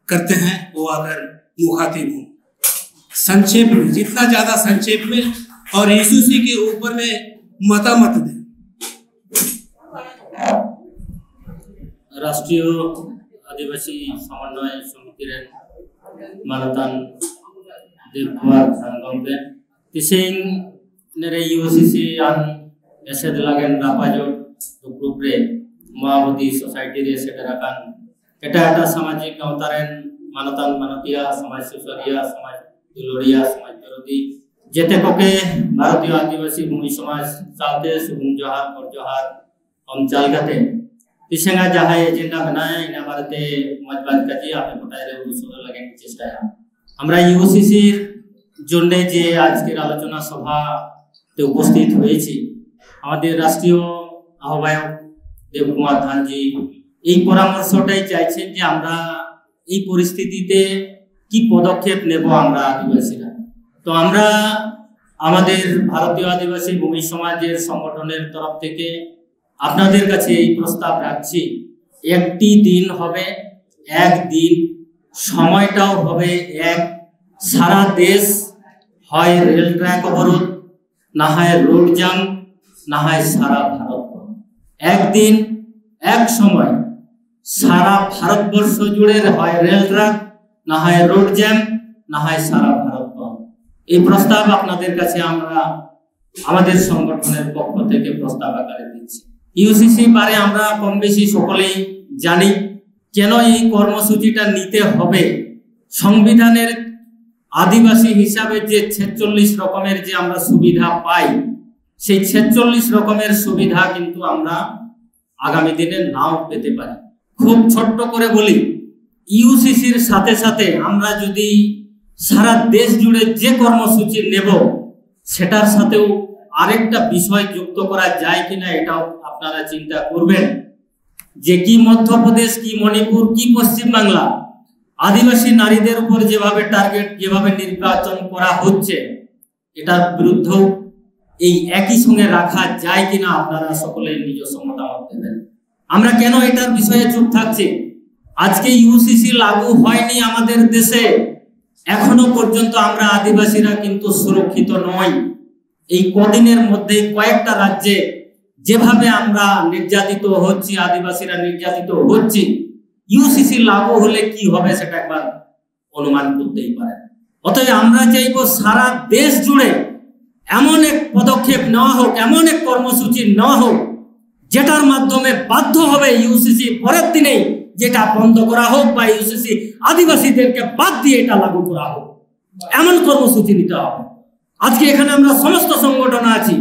करते हैं, वो अगर मुखातिब हूँ। संक्षेप में, जितना ज्यादा संक्षेप में, और यूसीसी के ऊपर में मतामत दें। राष्ट्रीय आदिवासी समन्वय समिति ᱨᱮᱱ ᱢᱟᱱᱚᱛᱟᱱ ᱫᱮᱵᱽ ᱠᱩᱢᱟᱨ ᱥᱟᱝᱜᱚᱢ ᱨᱮᱱ ᱛᱤᱥᱤᱝ ᱱᱮᱨᱮ ᱤᱭᱩᱥᱤᱥᱤ ᱟᱱ ᱮᱥᱮᱫ ᱞᱟᱜᱮᱱ ᱨᱟᱯᱟᱡᱚᱴ ᱫᱩᱯᱲᱩᱵ ᱨᱮ ᱢᱟᱣᱟᱵᱚᱫᱤ ᱥᱳᱥᱟᱭᱴᱤ ᱨᱮ ᱥᱮᱴᱮᱨ ᱟᱠᱟᱱ ᱮᱴᱟᱜ ᱮᱴᱟᱜ ᱥᱟᱢᱟᱡᱤᱠ ᱜᱟᱶᱛᱟ ᱨᱮᱱ ᱢᱟᱱᱚᱛᱟᱱ ᱢᱟᱱᱚᱛᱤᱭᱟ, ᱥᱚᱢᱟᱡᱽ ᱥᱩᱥᱟᱹᱨᱤᱭᱟ, ᱥᱚᱢᱟᱡᱽ ᱫᱩᱞᱟᱹᱲᱤᱭᱟ, ᱥᱚᱢᱟᱡᱽ ᱫᱚᱨᱚᱫᱤ, ᱡᱮᱛᱮ ᱠᱚᱜᱮ ᱵᱷᱟᱨᱚᱛᱤᱭᱚ ᱟᱹᱫᱤᱵᱟᱹᱥᱤ ᱵᱷᱩᱢᱤ ᱥᱚᱢᱟᱡᱽ ᱥᱟᱶᱛᱮ ᱥᱩᱜᱩᱢ ᱡᱚᱦᱟᱨ, ᱦᱚᱨ ᱡᱚᱦᱟᱨ ᱚᱱ ᱪᱟᱞ ᱠᱟᱛᱮ ᱛᱤᱥᱮᱝᱟ ᱡᱟᱦᱟᱸᱭ ᱮᱡᱮᱱᱰᱟ ᱢᱮᱱᱟᱭᱟ, ᱤᱱᱟ ᱵᱟᱨᱮᱛᱮ ᱢᱚᱡᱽ ᱵᱟᱡᱽ ᱠᱟᱡᱮ ᱟᱯᱮ ᱜᱚᱴᱟᱭ ᱨᱮ ᱩᱫᱩᱜ ᱥᱚᱫᱚᱨ ᱞᱟᱹᱜᱤᱫ ᱤᱧ ᱪᱮᱥᱴᱟᱭᱟ᱾ আমরা ইউসিসির জন্য যে আজকের আলোচনা সভাতে উপস্থিত হয়েছি, আমাদের রাষ্ট্রীয় আহ্বায়ক দেবকুমার ধানজি এই পরামর্শটাই চাইছেন যে আমরা এই পরিস্থিতিতে কি পদক্ষেপ নেব আমরা আদিবাসীরা। তো আমরা আমাদের ভারতীয় আদিবাসী ভূমি সমাজের সংগঠনের তরফ থেকে আপনাদের কাছে এই প্রস্তাব রাখছি, একটি দিন হবে, একদিন সময়টাও হবে এক, সারা দেশ হয় রেল ট্র্যাক অবরোধ, না হয় রোড জাম, না হয় সারা ভারত। একদিন এক সময় সারা ভারতবর্ষ জুড়ে হয় রেল ট্র্যাক, না হয় রোড জ্যাম, না হয় সারা ভারত বন্ধ। এই প্রস্তাব আপনাদের কাছে আমরা আমাদের সংগঠনের পক্ষ থেকে প্রস্তাব আকারে দিচ্ছি। ইউসিসি বারে আমরা কম বেশি সকলেই জানি কেন এই কর্মসূচিটা নিতে হবে। সংবিধানের আদিবাসী হিসাবে যে ছেচল্লিশ রকমের যে আমরা সুবিধা পাই, সেই ছেচল্লিশ রকমের সুবিধা কিন্তু আমরা আগামী দিনে নাও পেতে পারি। খুব ছোট্ট করে বলি, ইউসিসির সাথে সাথে আমরা যদি সারা দেশ জুড়ে যে কর্মসূচি নেব, সেটার সাথেও আরেকটা বিষয় যুক্ত করা যায় কিনা, এটাও আপনারা চিন্তা করবেন যে কি মধ্যপ্রদেশ, কি মণিপুর, কি পশ্চিমবাংলা, আদিবাসী নারীদের উপর যেভাবে টার্গেট, যেভাবে নির্যাতন করা হচ্ছে, এটার বিরুদ্ধেও এই একই সঙ্গে রাখা যায় কিনা, আপনারা সকলে নিজস্ব মতামত দেবেন। আমরা কেন এটার বিষয়ে চুপ থাকছি? আজকে ইউসিসি লাগু হয়নি আমাদের দেশে, এখনো পর্যন্ত আমরা আদিবাসীরা কিন্তু সুরক্ষিত নই। এই কদিনের মধ্যে কয়েকটা রাজ্যে যেভাবে আমরা নির্যাতিত হচ্ছি, আদিবাসীরা নির্যাতিত হচ্ছি, ইউসিসি লাগু হলে কি হবে সেটা একবার অনুমান করতেই পারেন। অতএব আমরা চাইবো সারা দেশ জুড়ে এমন এক পদক্ষেপ নেওয়া হোক, এমন এক কর্মসূচি নেওয়া হোক, যেটার মাধ্যমে বাধ্য হবে ইউসিসি পরের দিনেই যেটা বন্ধ করা হোক বা ইউসিসি আদিবাসীদেরকে বাদ দিয়ে এটা লাগু করা হোক, এমন কর্মসূচি নিতে হবে। আজকে এখানে আমরা সমস্ত সংগঠন আছি,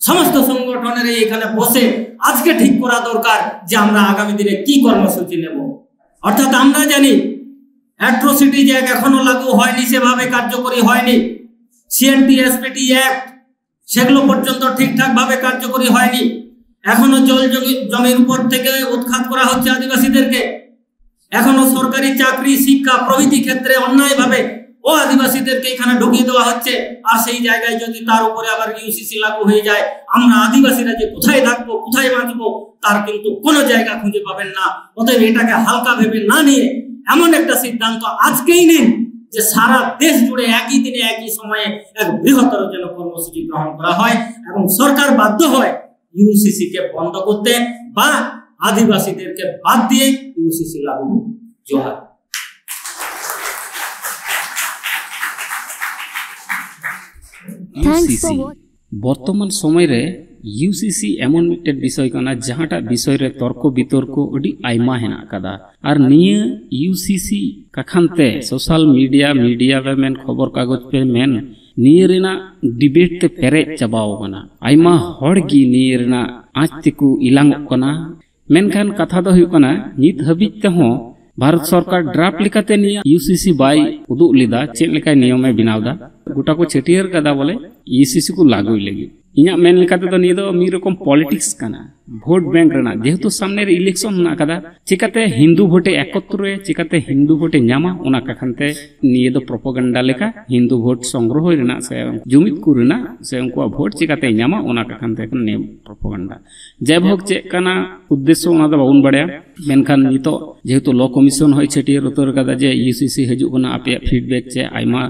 সমস্ত সংগঠনের এই এখানে বসে আজকে ঠিক করা দরকার যে আমরা আগামী দিনে কি কর্মসূচি নেব। অর্থাৎ আমরা জানি অ্যাট্রোসিটি অ্যাক্ট এখনো লাগু হয়নি, সেভাবে কার্যকরী হয়নি। সিএনটি এসপিটি অ্যাক্ট, সেগুলো পর্যন্ত ঠিকঠাক ভাবে কার্যকরী হয়নি। এখনো জল জমি, জমির উপর থেকে উৎখাত করা হচ্ছে আদিবাসীদেরকে। এখনো সরকারি চাকরি, শিক্ষা প্রভৃতি ক্ষেত্রে অন্যায়ভাবে ও আদিবাসীদেরকে এখানে ঢুকিয়ে দেওয়া হচ্ছে। আর সেই জায়গায় যদি তার উপরে আবার ইউসিসি লাগু হয়ে যায়, আমরা আদিবাসীরা যে কোথায় থাকবো, কোথায় বাঁচবো, তার কিন্তু কোনো জায়গা খুঁজে পাবেন না। অতএব এটাকে হালকা ভেবে না নিয়ে এমন একটা সিদ্ধান্ত আজকেই নিন যে সারা দেশ জুড়ে একই দিনে একই সময়ে এক বৃহত্তর যেন কর্মসূচি গ্রহণ করা হয় এবং সরকার বাধ্য হয় ইউসিসি কে বন্ধ করতে বা আদিবাসীদেরকে বাদ দিয়ে ইউসিসি লাগু হোক। জোহার। Thanks for watching. ᱵᱚᱨᱛᱚᱢᱟᱱ ᱥᱚᱢᱚᱭ ᱨᱮ ᱤᱭᱩ ᱥᱤ ᱥᱤ ᱮᱢᱚᱱ ᱢᱤᱫᱴᱮᱱ ᱵᱤᱥᱚᱭ ᱠᱟᱱᱟ, ᱡᱟᱦᱟᱸᱴᱟᱜ ᱵᱤᱥᱚᱭ ᱨᱮ ᱛᱚᱨᱠᱚ ᱵᱤᱛᱚᱨᱠᱚ ᱟᱹᱰᱤ ᱟᱭᱢᱟ ᱦᱮᱱᱟᱜ ᱟᱠᱟᱫᱟ᱾ ᱟᱨ ᱱᱤᱭᱟᱹ ᱤᱭᱩ ᱥᱤ ᱥᱤ ᱠᱟᱠᱷᱟᱱ ᱛᱮ social media, media ᱯᱮ ᱢᱮᱱ, ᱠᱷᱚᱵᱚᱨ ᱠᱟᱜᱚᱡᱽ ᱯᱮ ᱢᱮᱱ, ᱱᱤᱭᱟᱹ ᱨᱮᱱᱟᱜ debate ᱛᱮ ᱯᱮᱨᱮᱡ ᱪᱟᱵᱟᱣ ᱟᱠᱟᱱᱟ᱾ ᱟᱭᱢᱟ ᱦᱚᱲ ᱜᱮ ᱱᱤᱭᱟᱹ ᱨᱮᱱᱟᱜ ᱟᱸᱪ ᱛᱮᱠᱚ ᱤᱞᱟᱝᱚᱜ ᱠᱟᱱᱟ᱾ ᱢᱮᱱᱠᱷᱟᱱ ᱠᱟᱛᱷᱟ ᱫᱚ ᱦᱩᱭᱩᱜ ᱠᱟᱱᱟ, ᱱᱤᱛ ᱦᱟᱹᱵᱤᱡ ᱛᱮᱦᱚᱸ ᱵᱷᱟᱨᱚᱛ ᱥᱚᱨᱠᱟᱨ draft ᱞᱮᱠᱟᱛᱮ ᱱᱤᱭᱟᱹ ᱤᱭᱩ ᱥᱤ ᱥᱤ ᱵᱟᱭ ᱩᱫᱩᱜ ᱞᱮᱫᱟ, ᱪᱮᱫ ᱞᱮᱠᱟᱭ ᱱᱤᱭᱚᱢᱮ ᱵᱮᱱᱟᱣ ᱮᱫᱟ᱾ ᱜᱚᱴᱟ ᱠᱚ ᱪᱷᱟᱹᱴᱭᱟᱹᱨ ᱠᱟᱫᱟ ᱵᱚᱞᱮ ᱤᱭᱩ ᱥᱤ ᱥᱤ ᱠᱚ ᱞᱟᱹᱜᱩᱭ ᱞᱟᱹᱜᱤᱫ᱾ ᱤᱧᱟᱹᱜ ᱢᱮᱱ ᱞᱮᱠᱟ ᱛᱮᱫᱚ ᱱᱤᱭᱟᱹ ᱫᱚ ᱢᱤᱫ ᱨᱚᱠᱚᱢ politics ᱠᱟᱱᱟ, vote bank ᱨᱮᱱᱟᱜ᱾ ᱡᱮᱦᱮᱛᱩ ᱥᱟᱢᱱᱮ ᱨᱮ election ᱢᱮᱱᱟᱜ ᱟᱠᱟᱫᱟ, ᱪᱤᱠᱟᱛᱮ ᱦᱤᱱᱫᱩ vote ᱮ ᱮᱠᱚᱛᱨᱚᱭᱟ, ᱪᱤᱠᱟᱛᱮ ᱦᱤᱱᱫᱩ vote ᱮ ᱧᱟᱢᱟ, ᱚᱱᱟ ᱠᱟᱠᱷᱟᱱ ᱛᱮ ᱱᱤᱭᱟᱹ ᱫᱚ propaganda ᱞᱮᱠᱟ ᱦᱤᱱᱫᱩ vote ᱥᱚᱝᱜᱨᱚᱦᱚᱭ ᱨᱮᱱᱟᱜ ᱥᱮ ᱡᱩᱢᱤᱫ ᱠᱚ ᱨᱮᱱᱟᱜ ᱥᱮ ᱩᱱᱠᱩᱣᱟᱜ vote ᱪᱤᱠᱟᱛᱮᱭ ᱧᱟᱢᱟ, ᱚᱱᱟ ᱠᱟᱠᱷᱟᱱ ᱛᱮ ᱱᱤᱭᱟᱹ propaganda᱾ ᱡᱟᱭᱦᱳᱠ, ᱪᱮᱫ ᱠᱟᱱᱟ ᱩᱫᱽᱫᱮᱥᱥᱚ, ᱚᱱᱟ ᱫᱚ ᱵᱟᱵᱚᱱ ᱵᱟᱲᱟᱭᱟ᱾ ᱢᱮᱱᱠᱷᱟᱱ ᱱᱤᱛᱚᱜ ᱡᱮᱦᱮᱛᱩ law commission ᱦᱚᱸᱭ ᱪᱷᱟᱹᱴᱭᱟᱹᱨ ᱩᱛᱟᱹᱨ ᱠᱟᱫᱟ ᱡᱮ ᱤᱭᱩ ᱥᱤ ᱥᱤ ᱦᱤᱡᱩᱜ ᱠᱟᱱᱟ, ᱟᱯᱮᱭᱟᱜ feedback ᱪᱮ ᱟᱭᱢᱟ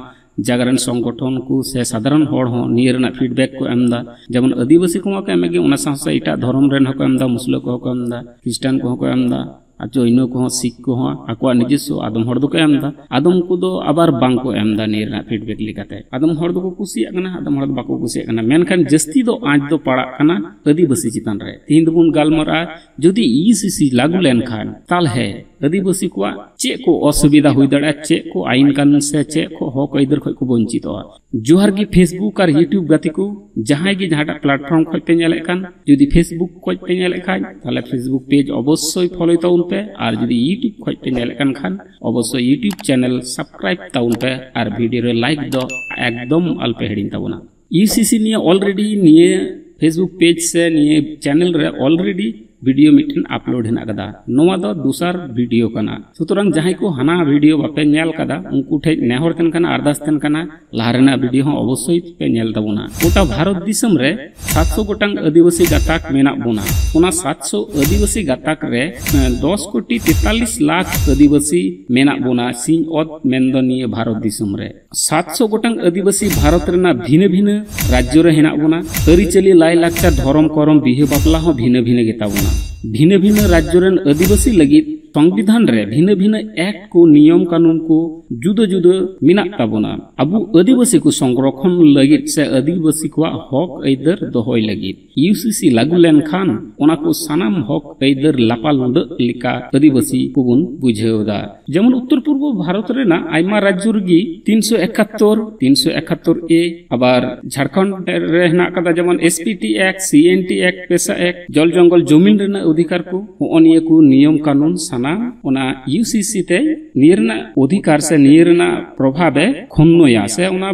ᱡᱟᱜᱽᱨᱚᱱ ᱥᱚᱝᱜᱚᱴᱷᱚᱱ ᱠᱚ ᱥᱮ ᱥᱟᱫᱷᱟᱨᱚᱱ ᱦᱚᱲ ᱦᱚᱸ ᱱᱤᱭᱟᱹ ᱨᱮᱱᱟᱜ feedback ᱠᱚ ᱮᱢ ᱮᱫᱟ᱾ ᱡᱮᱢᱚᱱ ᱟᱹᱫᱤᱵᱟᱹᱥᱤ ᱠᱚᱢᱟ ᱠᱚ ᱮᱢᱮᱫ ᱜᱮ, ᱚᱱᱟ ᱥᱟᱶ ᱥᱟᱶ ᱮᱴᱟᱜ ᱫᱷᱚᱨᱚᱢ ᱨᱮᱱ ᱦᱚᱸᱠᱚ ᱮᱢ ᱮᱫᱟ, ᱢᱩᱥᱞᱟᱹ ᱠᱚᱦᱚᱸ ᱠᱚ ᱮᱢ ᱮᱫᱟ, ᱠᱷᱨᱤᱥᱴᱟᱱ ᱠᱚᱦᱚᱸ ᱠᱚ ᱮᱢ ᱮᱫᱟ, ᱟᱨ ᱡᱳᱭᱱᱚ ᱠᱚᱦᱚᱸ, ᱥᱤᱠᱷ ᱠᱚᱦᱚᱸ ᱟᱠᱚᱣᱟᱜ ᱱᱤᱡᱚᱥᱥᱚ ᱟᱫᱚᱢ ᱦᱚᱲ ᱫᱚᱠᱚ ᱮᱢ ᱮᱫᱟ, ᱟᱫᱚᱢ ᱠᱚᱫᱚ ᱟᱵᱟᱨ ᱵᱟᱝ ᱠᱚ ᱮᱢ ᱮᱫᱟ ᱱᱤᱭᱟᱹ ᱨᱮᱱᱟᱜ feedback ᱞᱮᱠᱟᱛᱮ᱾ ᱟᱫᱚᱢ ᱦᱚᱲ ᱫᱚᱠᱚ ᱠᱩᱥᱤᱭᱟᱜ ᱠᱟᱱᱟ, ᱟᱫᱚᱢ ᱦᱚᱲ ᱫᱚ ᱵᱟᱠᱚ ᱠᱩᱥᱤᱭᱟᱜ ᱠᱟᱱᱟ᱾ ᱢᱮᱱᱠᱷᱟᱱ ᱡᱟᱹᱥᱛᱤ ᱫᱚ ᱟᱸᱪ ᱫᱚ ᱯᱟᱲᱟᱜ ᱠᱟᱱᱟ ᱟᱹᱫᱤᱵᱟᱹᱥᱤ ᱪᱮᱛᱟᱱ ᱨᱮ᱾ ᱛᱤᱦᱤᱧ ᱫᱚᱵᱚᱱ ᱜᱟᱞᱢᱟᱨᱟᱜᱼᱟ, ᱡᱩᱫᱤ ᱤ ᱥᱤ ᱥᱤ ᱞᱟᱹᱜᱩ ᱞᱮᱱᱠᱷᱟᱱ, ᱛᱟᱦᱞᱮ ᱟᱹᱫᱤᱵᱟᱹᱥᱤ ᱠᱚᱣᱟᱜ ᱪᱮᱫ ᱠᱚ ᱚᱥᱩᱵᱤᱫᱷᱟ ᱦᱩᱭ ᱫᱟᱲᱮᱭᱟᱜᱼᱟ, ᱪᱮᱫ ᱠᱚ ᱟᱭᱤᱱ ᱠᱟᱹᱱᱩᱱ ᱥᱮ ᱪᱮᱫ ᱠᱚ ᱦᱚᱠ ᱟᱹᱭᱫᱟᱹᱨ ᱠᱷᱚᱱ ᱠᱚ ᱵᱚᱧᱪᱤᱛᱚᱜᱼᱟ᱾ ᱡᱚᱦᱟᱨ ᱜᱮ Facebook ᱟᱨ YouTube ᱜᱟᱛᱮ ᱠᱚ, ᱡᱟᱦᱟᱸᱭ ᱜᱮ ᱡᱟᱦᱟᱸᱴᱟᱜ platform ᱠᱷᱚᱱ ᱯᱮ ᱧᱮᱞᱮᱫ ᱠᱟᱱ, ᱡᱩᱫᱤ Facebook ᱠᱷᱚᱱ ᱯᱮ ᱧᱮᱞᱮᱫ ᱠᱷᱟᱱ, ᱛᱟᱦᱞᱮ Facebook page ᱚᱵᱚᱥᱥᱳᱭ follow ᱛᱟᱵᱚᱱ ᱯᱮ, ᱟᱨ ᱡᱩᱫᱤ YouTube ᱠᱷᱚᱱ ᱯᱮ ᱧᱮᱞᱮᱫ ᱠᱟᱱ ᱠᱷᱟᱱ, ᱚᱵᱚᱥᱥᱳᱭ YouTube channel subscribe ᱛᱟᱵᱚᱱ ᱯᱮ, ᱟᱨ video ᱨᱮ like ᱫᱚ ᱮᱠᱫᱚᱢ ᱟᱞᱚᱯᱮ ᱦᱤᱲᱤᱧ ᱛᱟᱵᱚᱱᱟ᱾ ᱤ ᱥᱤ ᱥᱤ ᱱᱤᱭᱟᱹ already ᱱᱤᱭᱟᱹ Facebook page ᱥᱮ ᱱᱤᱭᱟᱹ channel ᱨᱮ already video ᱢᱤᱫᱴᱮᱱ upload ᱦᱮᱱᱟᱜ ᱟᱠᱟᱫᱟ᱾ ᱱᱚᱣᱟ ᱫᱚ ᱫᱚᱥᱟᱨ video ᱠᱟᱱᱟ᱾ ᱥᱩᱛᱚᱨᱟᱝ ᱡᱟᱦᱟᱸᱭ ᱠᱚ ᱦᱟᱱᱟ video ᱵᱟᱯᱮ ᱧᱮᱞ ᱟᱠᱟᱫᱟ, ᱩᱱᱠᱩ ᱴᱷᱮᱱ ᱱᱮᱦᱚᱨ ᱛᱟᱦᱮᱱ ᱠᱟᱱᱟ, ᱟᱨᱫᱟᱥ ᱛᱟᱦᱮᱱ ᱠᱟᱱᱟ, ᱞᱟᱦᱟ ᱨᱮᱱᱟᱜ video ᱦᱚᱸ ᱚᱵᱚᱥᱥᱳᱭ ᱯᱮ ᱧᱮᱞ ᱛᱟᱵᱚᱱᱟ᱾ ᱜᱚᱴᱟ ᱵᱷᱟᱨᱚᱛ ᱫᱤᱥᱚᱢ ᱨᱮ ᱥᱟᱛᱥᱚ ᱜᱚᱴᱟᱝ ᱟᱹᱫᱤᱵᱟᱹᱥᱤ ᱜᱟᱛᱟᱠ ᱢᱮᱱᱟᱜ ᱵᱚᱱᱟ᱾ ᱚᱱᱟ ᱥᱟᱛᱥᱚ ᱟᱹᱫᱤᱵᱟᱹᱥᱤ ᱜᱟᱛᱟᱠ ᱨᱮ, ᱮᱸ, ᱫᱚᱥ ᱠᱳᱴᱤ ᱛᱮᱛᱟᱞᱤᱥ ᱞᱟᱠᱷ ᱟᱹᱫᱤᱵᱟᱹᱥᱤ ᱢᱮᱱᱟᱜ ᱵᱚᱱᱟ ᱥᱤᱧ ᱚᱛ, ᱢᱮᱱᱫᱚ ᱱᱤᱭᱟᱹ ᱵᱷᱟᱨᱚᱛ ᱫᱤᱥᱚᱢ ᱨᱮ᱾ ᱥᱟᱛᱥᱚ ᱜᱚᱴᱟᱝ ᱟᱹᱫᱤᱵᱟᱹᱥᱤ ᱵᱷᱟᱨᱚᱛ ᱨᱮᱱᱟᱜ ᱵᱷᱤᱱᱟᱹ ᱵᱷᱤᱱᱟᱹ ᱨᱟᱡᱽᱡᱚ ᱨᱮ ᱦᱮᱱᱟᱜ ᱵᱚᱱᱟ᱾ ᱟᱹᱨᱤᱪᱟᱹᱞᱤ, ᱞᱟᱭᱼᱞᱟᱠᱪᱟᱨ, ᱫᱷᱚᱨᱚᱢ, ᱠᱚᱨᱚᱢ, ᱵᱤᱦᱟᱹ ᱵᱟᱯᱞᱟ ᱦᱚᱸ ᱵᱷᱤᱱᱟᱹ ᱵᱷᱤᱱᱟᱹ ᱜᱮᱛᱟ ᱵᱚᱱᱟ᱾ ᱵᱷᱤᱱᱟᱹ ᱵᱷᱤᱱᱟᱹ ᱨᱟᱡᱽᱡᱚ ᱨᱮᱱ ᱟᱹᱫᱤᱵᱟᱹᱥᱤ ᱞᱟᱹᱜᱤᱫ ᱥᱚᱝᱵᱤᱫᱷᱟᱱ ᱨᱮ ᱵᱷᱤᱱᱟᱹ ᱵᱷᱤᱱᱟᱹ ᱮᱠᱴ ᱠᱚ, ᱱᱤᱭᱚᱢ ᱠᱟᱹᱱᱩᱱ ᱠᱚ ᱡᱩᱫᱟᱹ ᱡᱩᱫᱟᱹ ᱢᱮᱱᱟᱜ ᱛᱟᱵᱚᱱᱟ᱾ ᱟᱵᱚ ᱟᱹᱫᱤᱵᱟᱹᱥᱤ ᱠᱚ ᱥᱚᱝᱨᱚᱠᱷᱚᱱ ᱞᱟᱹᱜᱤᱫ ᱥᱮ ᱟᱹᱫᱤᱵᱟᱹᱥᱤ ᱠᱚᱣᱟᱜ ᱦᱚᱠ ᱟᱹᱭᱫᱟᱹᱨ ᱫᱚᱦᱚᱭ ᱞᱟᱹᱜᱤᱫ ᱤᱭᱩ ᱥᱤ ᱥᱤ ᱞᱟᱹᱜᱩ ᱞᱮᱱᱠᱷᱟᱱ ᱚᱱᱟ ᱠᱚ ᱥᱟᱱᱟᱢ ᱦᱚᱠ ᱟᱹᱭᱫᱟᱹᱨ ᱞᱟᱯᱟ ᱞᱩᱸᱰᱟᱹᱜ ᱞᱮᱠᱟ ᱟᱹᱫᱤᱵᱟᱹᱥᱤ ᱠᱚᱵᱚᱱ ᱵᱩᱡᱷᱟᱹᱣ ᱮᱫᱟ᱾ ᱡᱮᱢᱚᱱ ᱩᱛᱛᱚᱨ ᱯᱩᱨᱵᱚ ᱵᱷᱟᱨᱚᱛ ᱨᱮᱱᱟᱜ ᱟᱭᱢᱟ ᱨᱟᱡᱽᱡᱚ ᱨᱮᱜᱮ ᱛᱤᱱᱥᱚ ᱮᱠᱟᱛᱛᱳᱨ, ᱛᱤᱱᱥᱚ ᱮᱠᱟᱛᱛᱳᱨ ᱮ, ᱟᱵᱟᱨ ᱡᱷᱟᱲᱠᱷᱚᱸᱰ ᱨᱮ ᱦᱮᱱᱟᱜ ᱟᱠᱟᱫᱟ ᱡᱮᱢᱚᱱ ᱮᱥ ᱯᱤ ᱴᱤ ᱮᱠᱴ, ᱥᱤ ᱮᱱ ᱴᱤ ᱮᱠᱴ, ᱯᱮᱥᱟ ᱮᱠᱴ, ᱡᱚᱞ ᱡᱚᱝᱜᱚᱞ ᱡᱚᱢᱤᱱ ᱨᱮᱱᱟᱜ ᱚᱫᱷᱤᱠᱟᱨ ᱠᱚ, ᱦᱚᱸᱜᱼᱚ ᱱᱤᱭᱟᱹ ᱠᱚ ᱱᱤᱭᱚᱢ ᱠᱟᱹᱱᱩᱱ ᱥᱟᱱᱟᱢ ᱚᱱᱟ ᱤᱭᱩ ᱥᱤ ᱥᱤ ᱛᱮ ᱱᱤᱭᱟᱹ ᱨᱮᱱᱟᱜ ᱚᱫᱷᱤᱠᱟᱨ ᱥᱮ ᱱᱤᱭᱟᱹ ᱨᱮᱱᱟᱜ ᱯᱨᱚᱵᱷᱟᱵᱮ ᱠᱷᱚᱱᱱᱚᱭᱟ ᱥᱮ ᱚᱱᱟ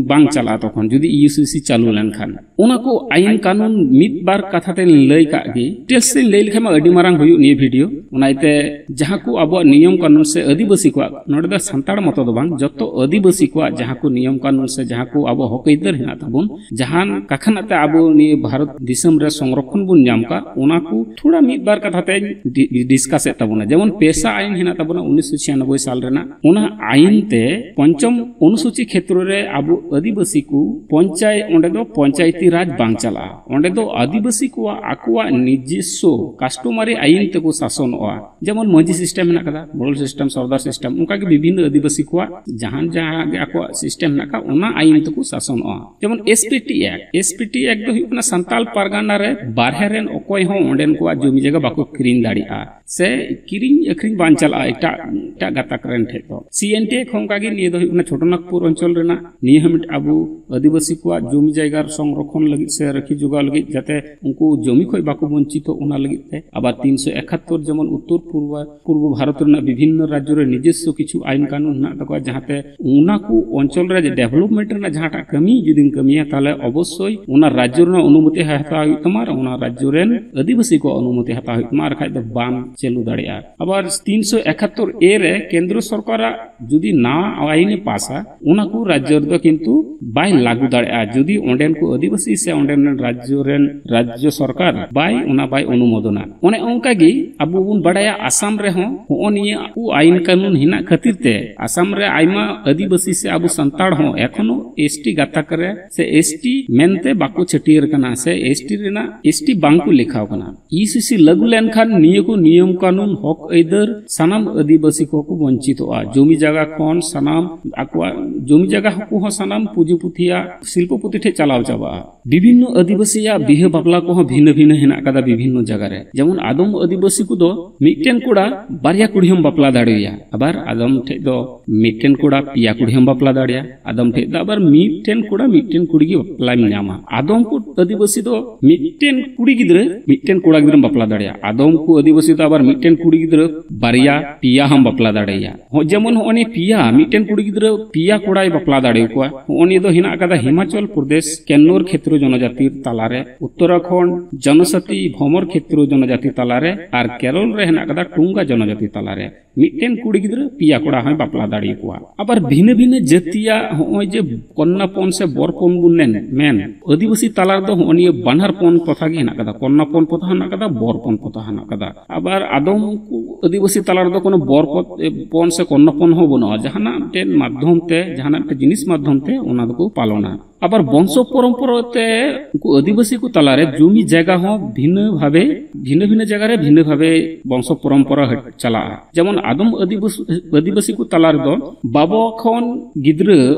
ᱵᱟᱝ ᱪᱟᱞᱟᱜᱼᱟ ᱛᱚᱠᱷᱚᱱ ᱡᱩᱫᱤ ᱤᱭᱩ ᱥᱤ ᱥᱤ ᱪᱟᱹᱞᱩ ᱞᱮᱱᱠᱷᱟᱱ᱾ ᱚᱱᱟ ᱠᱚ ᱟᱭᱤᱱ ᱠᱟᱹᱱᱩᱱ ᱢᱤᱫ ᱵᱟᱨ ᱠᱟᱛᱷᱟ ᱛᱮᱧ ᱞᱟᱹᱭ ᱠᱟᱜ ᱜᱮ᱾ ᱰᱤᱴᱮᱞᱥ ᱛᱮᱧ ᱞᱟᱹᱭ ᱞᱮᱠᱷᱟᱱ ᱢᱟ ᱟᱹᱰᱤ ᱢᱟᱨᱟᱝ ᱦᱩᱭᱩᱜ ᱱᱤᱭᱟᱹ ᱵᱷᱤᱰᱤᱭᱳ᱾ ᱚᱱᱟ ᱤᱭᱟᱹᱛᱮ ᱡᱟᱦᱟᱸ ᱠᱚ ᱟᱵᱚᱣᱟᱜ ᱱᱤᱭᱚᱢ ᱠᱟᱹᱱᱩᱱ ᱥᱮ ᱟᱹᱫᱤᱵᱟᱹᱥᱤ ᱠᱚᱣᱟᱜ, ᱱᱚᱰᱮ ᱫᱚ ᱥᱟᱱᱛᱟᱲ ᱢᱚᱛᱚ ᱫᱚ ᱵᱟᱝ, ᱡᱚᱛᱚ ᱟᱹᱫᱤᱵᱟᱹᱥᱤ ᱠᱚᱣᱟᱜ ᱡᱟᱦᱟᱸ ᱠᱚ ᱱᱤᱭᱚᱢ ᱠᱟᱹᱱᱩᱱ ᱥᱮ ᱡᱟᱦᱟᱸ ᱠᱚ ᱟᱵᱚ ᱦᱚᱠ ᱟᱹᱭᱫᱟᱹᱨ ᱦᱮᱱᱟᱜ ᱛᱟᱵᱚᱱ, ᱡᱟᱦᱟᱸ ᱠᱟᱠᱷᱟᱱᱟᱜ ᱛᱮ ᱟᱵᱚ ᱱᱤᱭᱟᱹ ᱵᱷᱟᱨᱚᱛ ᱫᱤᱥᱚᱢ ᱨᱮ ᱥᱚᱝᱨᱚᱠᱷᱚᱱ ᱵᱚᱱ ᱧᱟᱢ ᱠᱟᱜ, ᱚᱱᱟ ᱠᱚ ᱛᱷᱚᱲᱟ ᱢᱤᱫ ᱵᱟᱨ ᱠᱟᱛᱷᱟ ᱛᱮᱧ ᱰᱤ-, ᱰᱤᱥᱠᱟᱥ ᱮᱫ ᱛᱟᱵᱚᱱᱟ᱾ ᱡᱮᱢᱚᱱ ᱯᱮᱥᱟ ᱟᱭᱤᱱ ᱦᱮᱱᱟᱜ ᱛᱟᱵᱚᱱᱟ ᱩᱱᱤᱥᱥᱚ ᱪᱷᱤᱭᱟᱱᱚᱵᱵᱳᱭ ᱥᱟᱞ ᱨᱮᱱᱟᱜ, ᱚᱱᱟ ᱟᱭᱤᱱ ᱛᱮ ᱯᱚᱧᱪᱚᱢ ᱚᱱᱩᱥᱩᱪᱤ ᱠᱷᱮᱛᱨᱚ ᱨᱮ ᱟᱵᱚ ᱟᱹᱫᱤᱵᱟᱹᱥᱤ ᱠᱚ ᱯᱚᱧᱪᱟᱭ-, ᱚᱸᱰᱮ ᱫᱚ ᱯᱚᱧᱪᱟᱭᱛᱤ ᱨᱟᱡᱽ ᱵᱟᱝ ᱪᱟᱞᱟᱜᱼᱟ᱾ ᱚᱸᱰᱮ ᱫᱚ ᱟᱹᱫᱤᱵᱟᱹᱥᱤ ᱠᱚᱣᱟᱜ ᱟᱠᱚᱣᱟᱜ ᱱᱤᱡᱚᱥᱥᱚ ᱠᱟᱥᱴᱚᱢᱟᱨᱤ ᱟᱭᱤᱱ ᱛᱮᱠᱚ ᱥᱟᱥᱚᱱᱚᱜᱼᱟ᱾ ᱡᱮᱢᱚᱱ ᱢᱟᱹᱡᱷᱤ ᱥᱤᱥᱴᱮᱢ ᱦᱮᱱᱟᱜ ᱠᱟᱫᱟ, ᱢᱚᱰᱚᱞ ᱥᱤᱥᱴᱮᱢ, ᱥᱚᱨᱫᱟᱨ ᱥᱤᱥᱴᱮᱢ, ᱚᱱᱠᱟᱜᱮ ᱵᱤᱵᱷᱤᱱᱱᱚ ᱟᱹᱫᱤᱵᱟᱹᱥᱤ ᱠᱚᱣᱟᱜ ᱡᱟᱦᱟᱱ ᱡᱟᱦᱟᱸ ᱜᱮ ᱟᱠᱚᱣᱟᱜ ᱥᱤᱥᱴᱮᱢ ᱦᱮᱱᱟᱜ ᱠᱟᱫ, ᱚᱱᱟ ᱟᱭᱤᱱ ᱛᱮᱠᱚ ᱥᱟᱥᱚᱱᱚᱜᱼᱟ᱾ ᱡᱮᱢᱚᱱ S P T act, S P T act ᱫᱚ ᱦᱩᱭᱩᱜ ᱠᱟᱱᱟ ᱥᱟᱱᱛᱟᱞ ᱯᱟᱨᱜᱟᱱᱟ ᱨᱮ ᱵᱟᱨᱦᱮ ᱨᱮᱱ ᱚᱠᱚᱭ ᱦᱚᱸ ᱚᱸᱰᱮᱱ ᱠᱚᱣᱟᱜ ᱡᱚᱢᱤ ᱡᱟᱭᱜᱟ ᱵᱟᱠᱚ ᱠᱤᱨᱤᱧ ᱫᱟᱲᱮᱭᱟᱜᱼᱟ ᱥᱮ ᱠᱤᱨᱤᱧ ᱟᱹᱠᱷᱨᱤᱧ ᱵᱟᱝ ᱪᱟᱞᱟᱜᱼᱟ ᱮᱴᱟᱜ, ᱮᱴᱟᱜ ᱜᱟᱛᱟᱠ ᱨᱮᱱ ᱴᱷᱮᱡ ᱫᱚ᱾ ᱥᱤ ᱮᱱ ᱴᱤ ᱮᱠᱴ ᱦᱚᱸ ᱚᱱᱠᱟᱜᱮ, ᱱᱤᱭᱟᱹ ᱫᱚ ᱦᱩᱭᱩᱜ ᱠᱟᱱᱟ ᱪᱷᱳᱴᱚᱱᱟᱜᱽᱯᱩᱨ ᱚᱧᱪᱚᱞ ᱨᱮᱱᱟᱜ᱾ ᱱᱤᱭᱟᱹ ᱦᱚᱸ ᱢᱤᱫ ᱟᱵᱚ ᱟᱹᱫᱤᱵᱟᱹᱥᱤ ᱠᱚᱣᱟᱜ ᱡᱚᱢᱤ ᱡᱟᱭᱜᱟ ᱥᱚᱝᱨᱚᱠᱷᱚᱱ ᱞᱟᱹᱜᱤᱫ ᱥᱮ ᱨᱟᱹᱠᱷᱤ ᱡᱚᱜᱟᱣ ᱞᱟᱹᱜᱤᱫ, ᱡᱟᱛᱮ ᱩᱱᱠᱩ ᱡᱚᱢᱤ ᱠᱷᱚᱡ ᱵᱟᱠᱚ ᱵᱚᱧᱪᱤᱛᱚᱜ, ᱚᱱᱟ ᱞᱟᱹᱜᱤᱫ ᱛᱮ᱾ ᱟᱵᱟᱨ ᱛᱤᱱᱥᱚ ᱮᱠᱟᱛᱛᱳᱨ ᱡᱮᱢᱚᱱ ᱩᱛᱛᱚᱨ ᱯᱩᱨᱵᱟ-, ᱯᱩᱨᱵᱚ ᱵᱷᱟᱨᱚᱛ ᱨᱮᱱᱟᱜ ᱵᱤᱵᱷᱤᱱᱱᱚ ᱨᱟᱡᱽᱡᱚ ᱨᱮ ᱱᱤᱡᱚᱥᱥᱚ ᱠᱤᱪᱷᱩ ᱟᱭᱤᱱ ᱠᱟᱹᱱᱩᱱ ᱦᱮᱱᱟᱜ ᱛᱟᱠᱚᱣᱟ, ᱡᱟᱦᱟᱸᱛᱮ ᱚᱱᱟ ᱠᱚ ᱚᱧᱪᱚᱞ ᱨᱮ ᱰᱮᱵᱷᱞᱚᱯᱢᱮᱱᱴ ᱨᱮᱱᱟᱜ ᱡᱟᱦᱟᱸᱴᱟᱜ ᱠᱟᱹᱢᱤ ᱡᱩᱫᱤᱢ ᱠᱟᱹᱢᱤᱭᱟ, ᱛᱟᱦᱞᱮ ᱚᱵᱚᱥᱥᱳᱭ ᱚᱱᱟ ᱨᱟᱡᱽᱡᱚ ᱨᱮᱱᱟᱜ ᱚᱱᱩᱢᱚᱛᱤ ᱦᱟᱛᱟᱣ ᱦᱩᱭᱩᱜ ᱛᱟᱢᱟ ᱟᱨ ᱚᱱᱟ ᱨᱟᱡᱽᱡᱚ ᱨᱮᱱ ᱟᱹᱫᱤᱵᱟᱹᱥᱤ ᱠᱚᱣᱟᱜ ᱚᱱᱩᱢᱚᱛᱤ ᱦᱟᱛᱟᱣ ᱦᱩᱭᱩᱜ ᱛᱟᱢᱟ, ᱟᱨ ᱵᱟᱠᱷᱟᱡ ᱫᱚ ᱵᱟᱢ ᱪᱟᱹᱞᱩ ᱫᱟᱲᱮᱭᱟᱜᱼᱟ᱾ ᱟᱵᱟᱨ ᱛᱤᱱᱥᱚ ᱮᱠᱟᱛᱛᱳᱨ ᱮ ᱨᱮ ᱠᱮᱱᱫᱨᱚ ᱥᱚᱨᱠᱟᱨᱟᱜ ᱡᱩᱫᱤ ᱱᱟᱣᱟ ᱟᱭᱤᱱ ᱮ ᱯᱟᱥᱟ, ᱚᱱᱟ ᱠᱚ ᱨᱟᱡᱽᱡᱚ ᱨᱮᱫᱚ ᱠᱤᱱᱛᱩ ᱵᱟᱭ ᱞᱟᱹᱜᱩ ᱫᱟᱲᱮᱭᱟᱜᱼᱟ, ᱡᱩᱫᱤ ᱚᱸᱰᱮᱱ ᱠᱚ ᱟᱹᱫᱤᱵᱟᱹᱥᱤ ᱥᱮ ᱚᱸᱰᱮᱱ ᱨᱟᱡᱽᱡᱚ ᱨᱮᱱ ᱨᱟᱡᱽᱡᱚ ᱥᱚᱨᱠᱟᱨ ᱵᱟᱭ, ᱚᱱᱟ ᱵᱟᱭ ᱚᱱᱩᱢᱳᱫᱚᱱᱟ᱾ ᱚᱱᱮ ᱚᱱᱠᱟ ᱜᱮ ᱟᱵᱚ ᱵᱚᱱ ᱵᱟᱲᱟᱭᱟ, ᱟᱥᱟᱢ ᱨᱮᱦᱚᱸ ᱦᱚᱸᱜᱼᱚ ᱱᱤᱭᱟᱹ ᱠᱚ ᱟᱭᱤᱱ ᱠᱟᱹᱱᱩᱱ ᱦᱮᱱᱟᱜ ᱠᱷᱟᱹᱛᱤᱨ ᱛᱮ ᱟᱥᱟᱢ ᱨᱮ ᱟᱭᱢᱟ ᱟᱹᱫᱤᱵᱟᱹᱥᱤ ᱥᱮ ᱟᱵᱚ ᱥᱟᱱᱛᱟᱲ ᱦᱚᱸ ᱮᱠᱷᱚᱱᱳ ᱮᱥᱴᱤ ᱜᱟᱛᱟᱠ ᱨᱮ ᱥᱮ ᱮᱥᱴᱤ ᱢᱮᱱᱛᱮ ᱵᱟᱠᱚ ᱪᱷᱟᱹᱴᱭᱟᱹᱨ ᱠᱟᱱᱟ ᱥᱮ ᱮᱥᱴᱤ ᱨᱮᱱᱟᱜ ᱮᱥᱴᱤ ᱵᱟᱝ ᱠᱚ ᱞᱮᱠᱷᱟᱣ ᱠᱟᱱᱟ᱾ ᱤ ᱥᱤ ᱥᱤ ᱞᱟᱹᱜᱩ ᱞᱮᱱᱠᱷᱟᱱ ᱱᱤᱭᱟᱹ ᱠᱚ ᱱᱤᱭᱚᱢ ᱠᱟᱹᱱᱩᱱ ᱦᱚᱠ ᱟᱹᱭᱫᱟᱹᱨ ᱥᱟᱱᱟᱢ ᱟᱹᱫᱤᱵᱟᱹᱥᱤ ᱠᱚᱠᱚ ᱵᱚᱧᱪᱤᱛᱚᱜᱼᱟ᱾ ᱡᱚᱢᱤ ᱡᱟᱭᱜᱟ ᱠᱷᱚᱱ ᱥᱟᱱᱟᱢ ᱟᱠᱚᱣᱟᱜ ᱡᱚᱢᱤ ᱡᱟᱭᱜᱟ ᱠᱚᱦᱚᱸ ᱥᱟᱱᱟᱢ ᱯᱩᱸᱡᱤ ᱯᱩᱛᱷᱤᱭᱟᱜ ᱥᱤᱞᱯᱚ ᱯᱩᱛᱷᱤ ᱴᱷᱮᱡ ᱪᱟᱞᱟᱣ ᱪᱟᱵᱟᱜᱼᱟ᱾ ᱵᱤᱵᱷᱤᱱᱱᱚ ᱟᱹᱫᱤᱵᱟᱹᱥᱤᱭᱟᱜ ᱵᱤᱦᱟᱹ ᱵᱟᱯᱞᱟ ᱠᱚᱦᱚᱸ ᱵᱷᱤᱱᱟᱹ ᱵᱷᱤᱱᱟᱹ ᱦᱮᱱᱟᱜ ᱟᱠᱟᱫᱟ ᱵᱤᱵᱷᱤᱱᱱᱚ ᱡᱟᱭᱜᱟ ᱨᱮ᱾ ᱡᱮᱢᱚᱱ ᱟᱫᱚᱢ ᱟᱹᱫᱤᱵᱟᱹᱥᱤ ᱠᱚᱫᱚ ᱢᱤᱫᱴᱮᱱ ᱠᱚᱲᱟ ᱵᱟᱨᱭᱟ ᱠᱩᱲᱤ ᱦᱚᱸᱢ ᱵᱟᱯᱞᱟ ᱫᱟᱲᱮᱣᱟᱭᱟ, ᱟᱵᱟᱨ ᱟᱫᱚᱢ ᱴᱷᱮᱡ ᱫᱚ ᱢᱤᱫᱴᱮᱱ ᱠᱚᱲᱟ ᱯᱮᱭᱟ ᱠᱩᱲᱤ ᱦᱚᱸᱢ ᱵᱟᱯᱞᱟ ᱫᱟᱲᱮᱭᱟᱜᱼᱟ, ᱟᱫᱚᱢ ᱴᱷᱮᱡ ᱫᱚ ᱟᱵᱟᱨ ᱢᱤᱫᱴᱮᱱ ᱠᱚᱲᱟ ᱢᱤᱫᱴᱮᱱ ᱠᱩᱲᱤ ᱜᱮ ᱵᱟᱯᱞᱟᱭ ᱧᱟᱢᱟ᱾ ᱟᱫᱚᱢ ᱠᱚ ᱟᱹᱫᱤᱵᱟᱹᱥᱤ ᱫᱚ ᱢᱤᱫᱴᱮᱱ ᱠᱩᱲᱤ ᱜᱤᱫᱽᱨᱟᱹ ᱢᱤᱫᱴᱮᱱ ᱠᱚᱲᱟ ᱜᱤᱫᱽᱨᱟᱹᱢ ᱵᱟᱯᱞᱟ ᱫᱟᱲᱮᱭᱟᱜᱼᱟ, ᱟᱫᱚᱢ ᱠᱚ ᱟᱹᱫᱤᱵᱟᱹᱥᱤ ᱫᱚ ᱟᱵᱟᱨ ᱢᱤᱫᱴᱮᱱ ᱠᱩᱲᱤ ᱜᱤᱫᱽᱨᱟᱹ ᱵᱟᱨᱭᱟ ᱯᱮᱭᱟ ᱦᱚᱸᱢ ᱵᱟᱯᱞᱟ ᱫᱟᱲᱮᱭᱟᱭᱟ᱾ ᱦᱚᱸ, ᱡᱮᱢᱚᱱ ᱦᱚᱸᱜᱼᱚ ᱱᱤᱭᱟᱹ ᱯᱮᱭᱟ, ᱢᱤᱫᱴᱮᱱ ᱠᱩᱲᱤ ᱜᱤᱫᱽᱨᱟᱹ ᱯᱮᱭᱟ ᱠᱚᱲᱟᱭ ᱵᱟᱯᱞᱟ ᱫᱟᱲᱮᱭᱟᱠᱚᱣᱟ᱾ ᱦᱚᱸᱜᱼᱚ ᱱᱤᱭᱟᱹ ᱫᱚ ᱦᱮᱱᱟᱜ ᱟᱠᱟᱫᱟ ᱦᱤᱢᱟᱪᱚᱞ ᱯᱨᱚᱫᱮᱥ ᱠᱮᱱᱱᱳᱨ ᱠᱷᱮᱛᱨᱚ ᱡᱚᱱᱚᱡᱟᱛᱤ ᱛᱟᱞᱟᱨᱮ, ᱩᱛᱛᱚᱨᱟᱠᱷᱚᱸᱰ ᱡᱚᱱᱚᱥᱟᱛᱤ ᱵᱷᱚᱢᱚᱨ ᱠᱷᱮᱛᱨᱚ ᱡᱚᱱᱚᱡᱟᱛᱤ ᱛᱟᱞᱟᱨᱮ, ᱟᱨ ᱠᱮᱨᱚᱞ ᱨᱮ ᱦᱮᱱᱟᱜ ᱟᱠᱟᱫᱟ ᱴᱩᱝᱜᱟ ᱡᱚᱱᱚᱡᱟᱛᱤ ᱛᱟᱞᱟᱨᱮ᱾ ᱢᱤᱫᱴᱮᱱ ᱠᱩᱲᱤ ᱜᱤᱫᱽᱨᱟᱹ ᱯᱮᱭᱟ ᱠᱚᱲᱟ ᱦᱚᱸᱭ ᱵᱟᱯᱞᱟ ᱫᱟᱲᱮᱭᱟᱠᱚᱣᱟ᱾ ᱟᱵᱟᱨ ᱵᱷᱤᱱᱟᱹ ᱵᱷᱤᱱᱟᱹ ᱡᱟᱹᱛᱤᱭᱟᱜ ᱦᱚᱸᱜᱼᱚᱭ ᱡᱮ ᱠᱚᱱᱱᱟ ᱯᱚᱱ ᱥᱮ ᱵᱚᱨ ᱯᱚᱱ ᱵᱚᱱ ᱢᱮᱱ, ᱢᱮᱱ, ᱟᱹᱫᱤᱵᱟᱹᱥᱤ ᱛᱟᱞᱟ ᱨᱮᱫᱚ ᱦᱚᱸᱜᱼᱚ ᱱᱤᱭᱟᱹ ᱵᱟᱱᱟᱨ ᱯᱚᱱ ᱯᱨᱚᱛᱷᱟ ᱜᱮ ᱦᱮᱱᱟᱜ ᱟᱠᱟᱫᱟ, ᱠᱚᱱᱱᱟ ᱯᱚᱱ ᱯᱨᱚᱛᱷᱟ ᱦᱮᱱᱟᱜ ᱟᱠᱟᱫᱟ, ᱵᱚᱨ ᱯᱚᱱ ᱯᱨᱚᱛᱷᱟ ᱦᱮᱱᱟᱜ ᱟᱠᱟᱫᱟ᱾ ᱟᱵᱟᱨ ᱟᱫᱚᱢ ᱠᱚ ᱟᱹᱫᱤᱵᱟᱹᱥᱤ ᱛᱟᱞᱟ ᱨᱮᱫᱚ ᱠᱳᱱᱳ ᱵᱚᱨ ᱯᱚ-, ᱮ, ᱯᱚᱱ ᱥᱮ ᱠᱚᱱᱱᱟ ᱯᱚᱱ ᱦᱚᱸ ᱵᱟᱹᱱᱩᱜᱼᱟ, ᱡᱟᱦᱟᱱᱟᱜ ᱢᱤᱫᱴᱮᱱ ᱢᱟᱫᱽᱫᱷᱚᱢ ᱛᱮ, ᱡᱟᱦᱟᱱᱟᱜ ᱢᱤᱫᱴᱮᱱ ᱡᱤᱱᱤᱥ ᱢᱟᱫᱽᱫᱷᱚᱢ ᱛᱮ ᱚᱱᱟ ᱫᱚᱠᱚ ᱯᱟᱞᱚᱱᱟ᱾ ᱟᱵᱟᱨ ᱵᱚᱝᱥᱚ ᱯᱚᱨᱚᱢᱯᱚᱨᱟ ᱛᱮ ᱩᱱᱠᱩ ᱟᱹᱫᱤᱵᱟᱹᱥᱤ ᱠᱚ ᱛᱟᱞᱟᱨᱮ ᱡᱩᱢᱤ ᱡᱟᱭᱜᱟ ᱦᱚᱸ ᱵᱷᱤᱱᱟᱹ ᱵᱷᱟᱵᱮ, ᱵᱷᱤᱱᱟᱹ ᱵᱷᱤᱱᱟᱹ ᱡᱟᱭᱜᱟ ᱨᱮ ᱵᱷᱤᱱᱟᱹ ᱵᱷᱟᱵᱮ ᱵᱚᱝᱥᱚ ᱯᱚᱨᱚᱢᱯᱚᱨᱟ ᱦᱟᱹᱴ-, ᱪᱟᱞᱟᱜᱼᱟ᱾ ᱡᱮᱢᱚᱱ ᱟᱫᱚᱢ ᱟᱹᱫᱤᱵᱟᱹᱥ-, ᱟᱹᱫᱤᱵᱟᱹᱥᱤ ᱠᱚ ᱛᱟᱞᱟ ᱨᱮᱫᱚ ᱵᱟᱵᱟ ᱠᱷᱚᱱ ᱜᱤᱫᱽᱨᱟᱹ,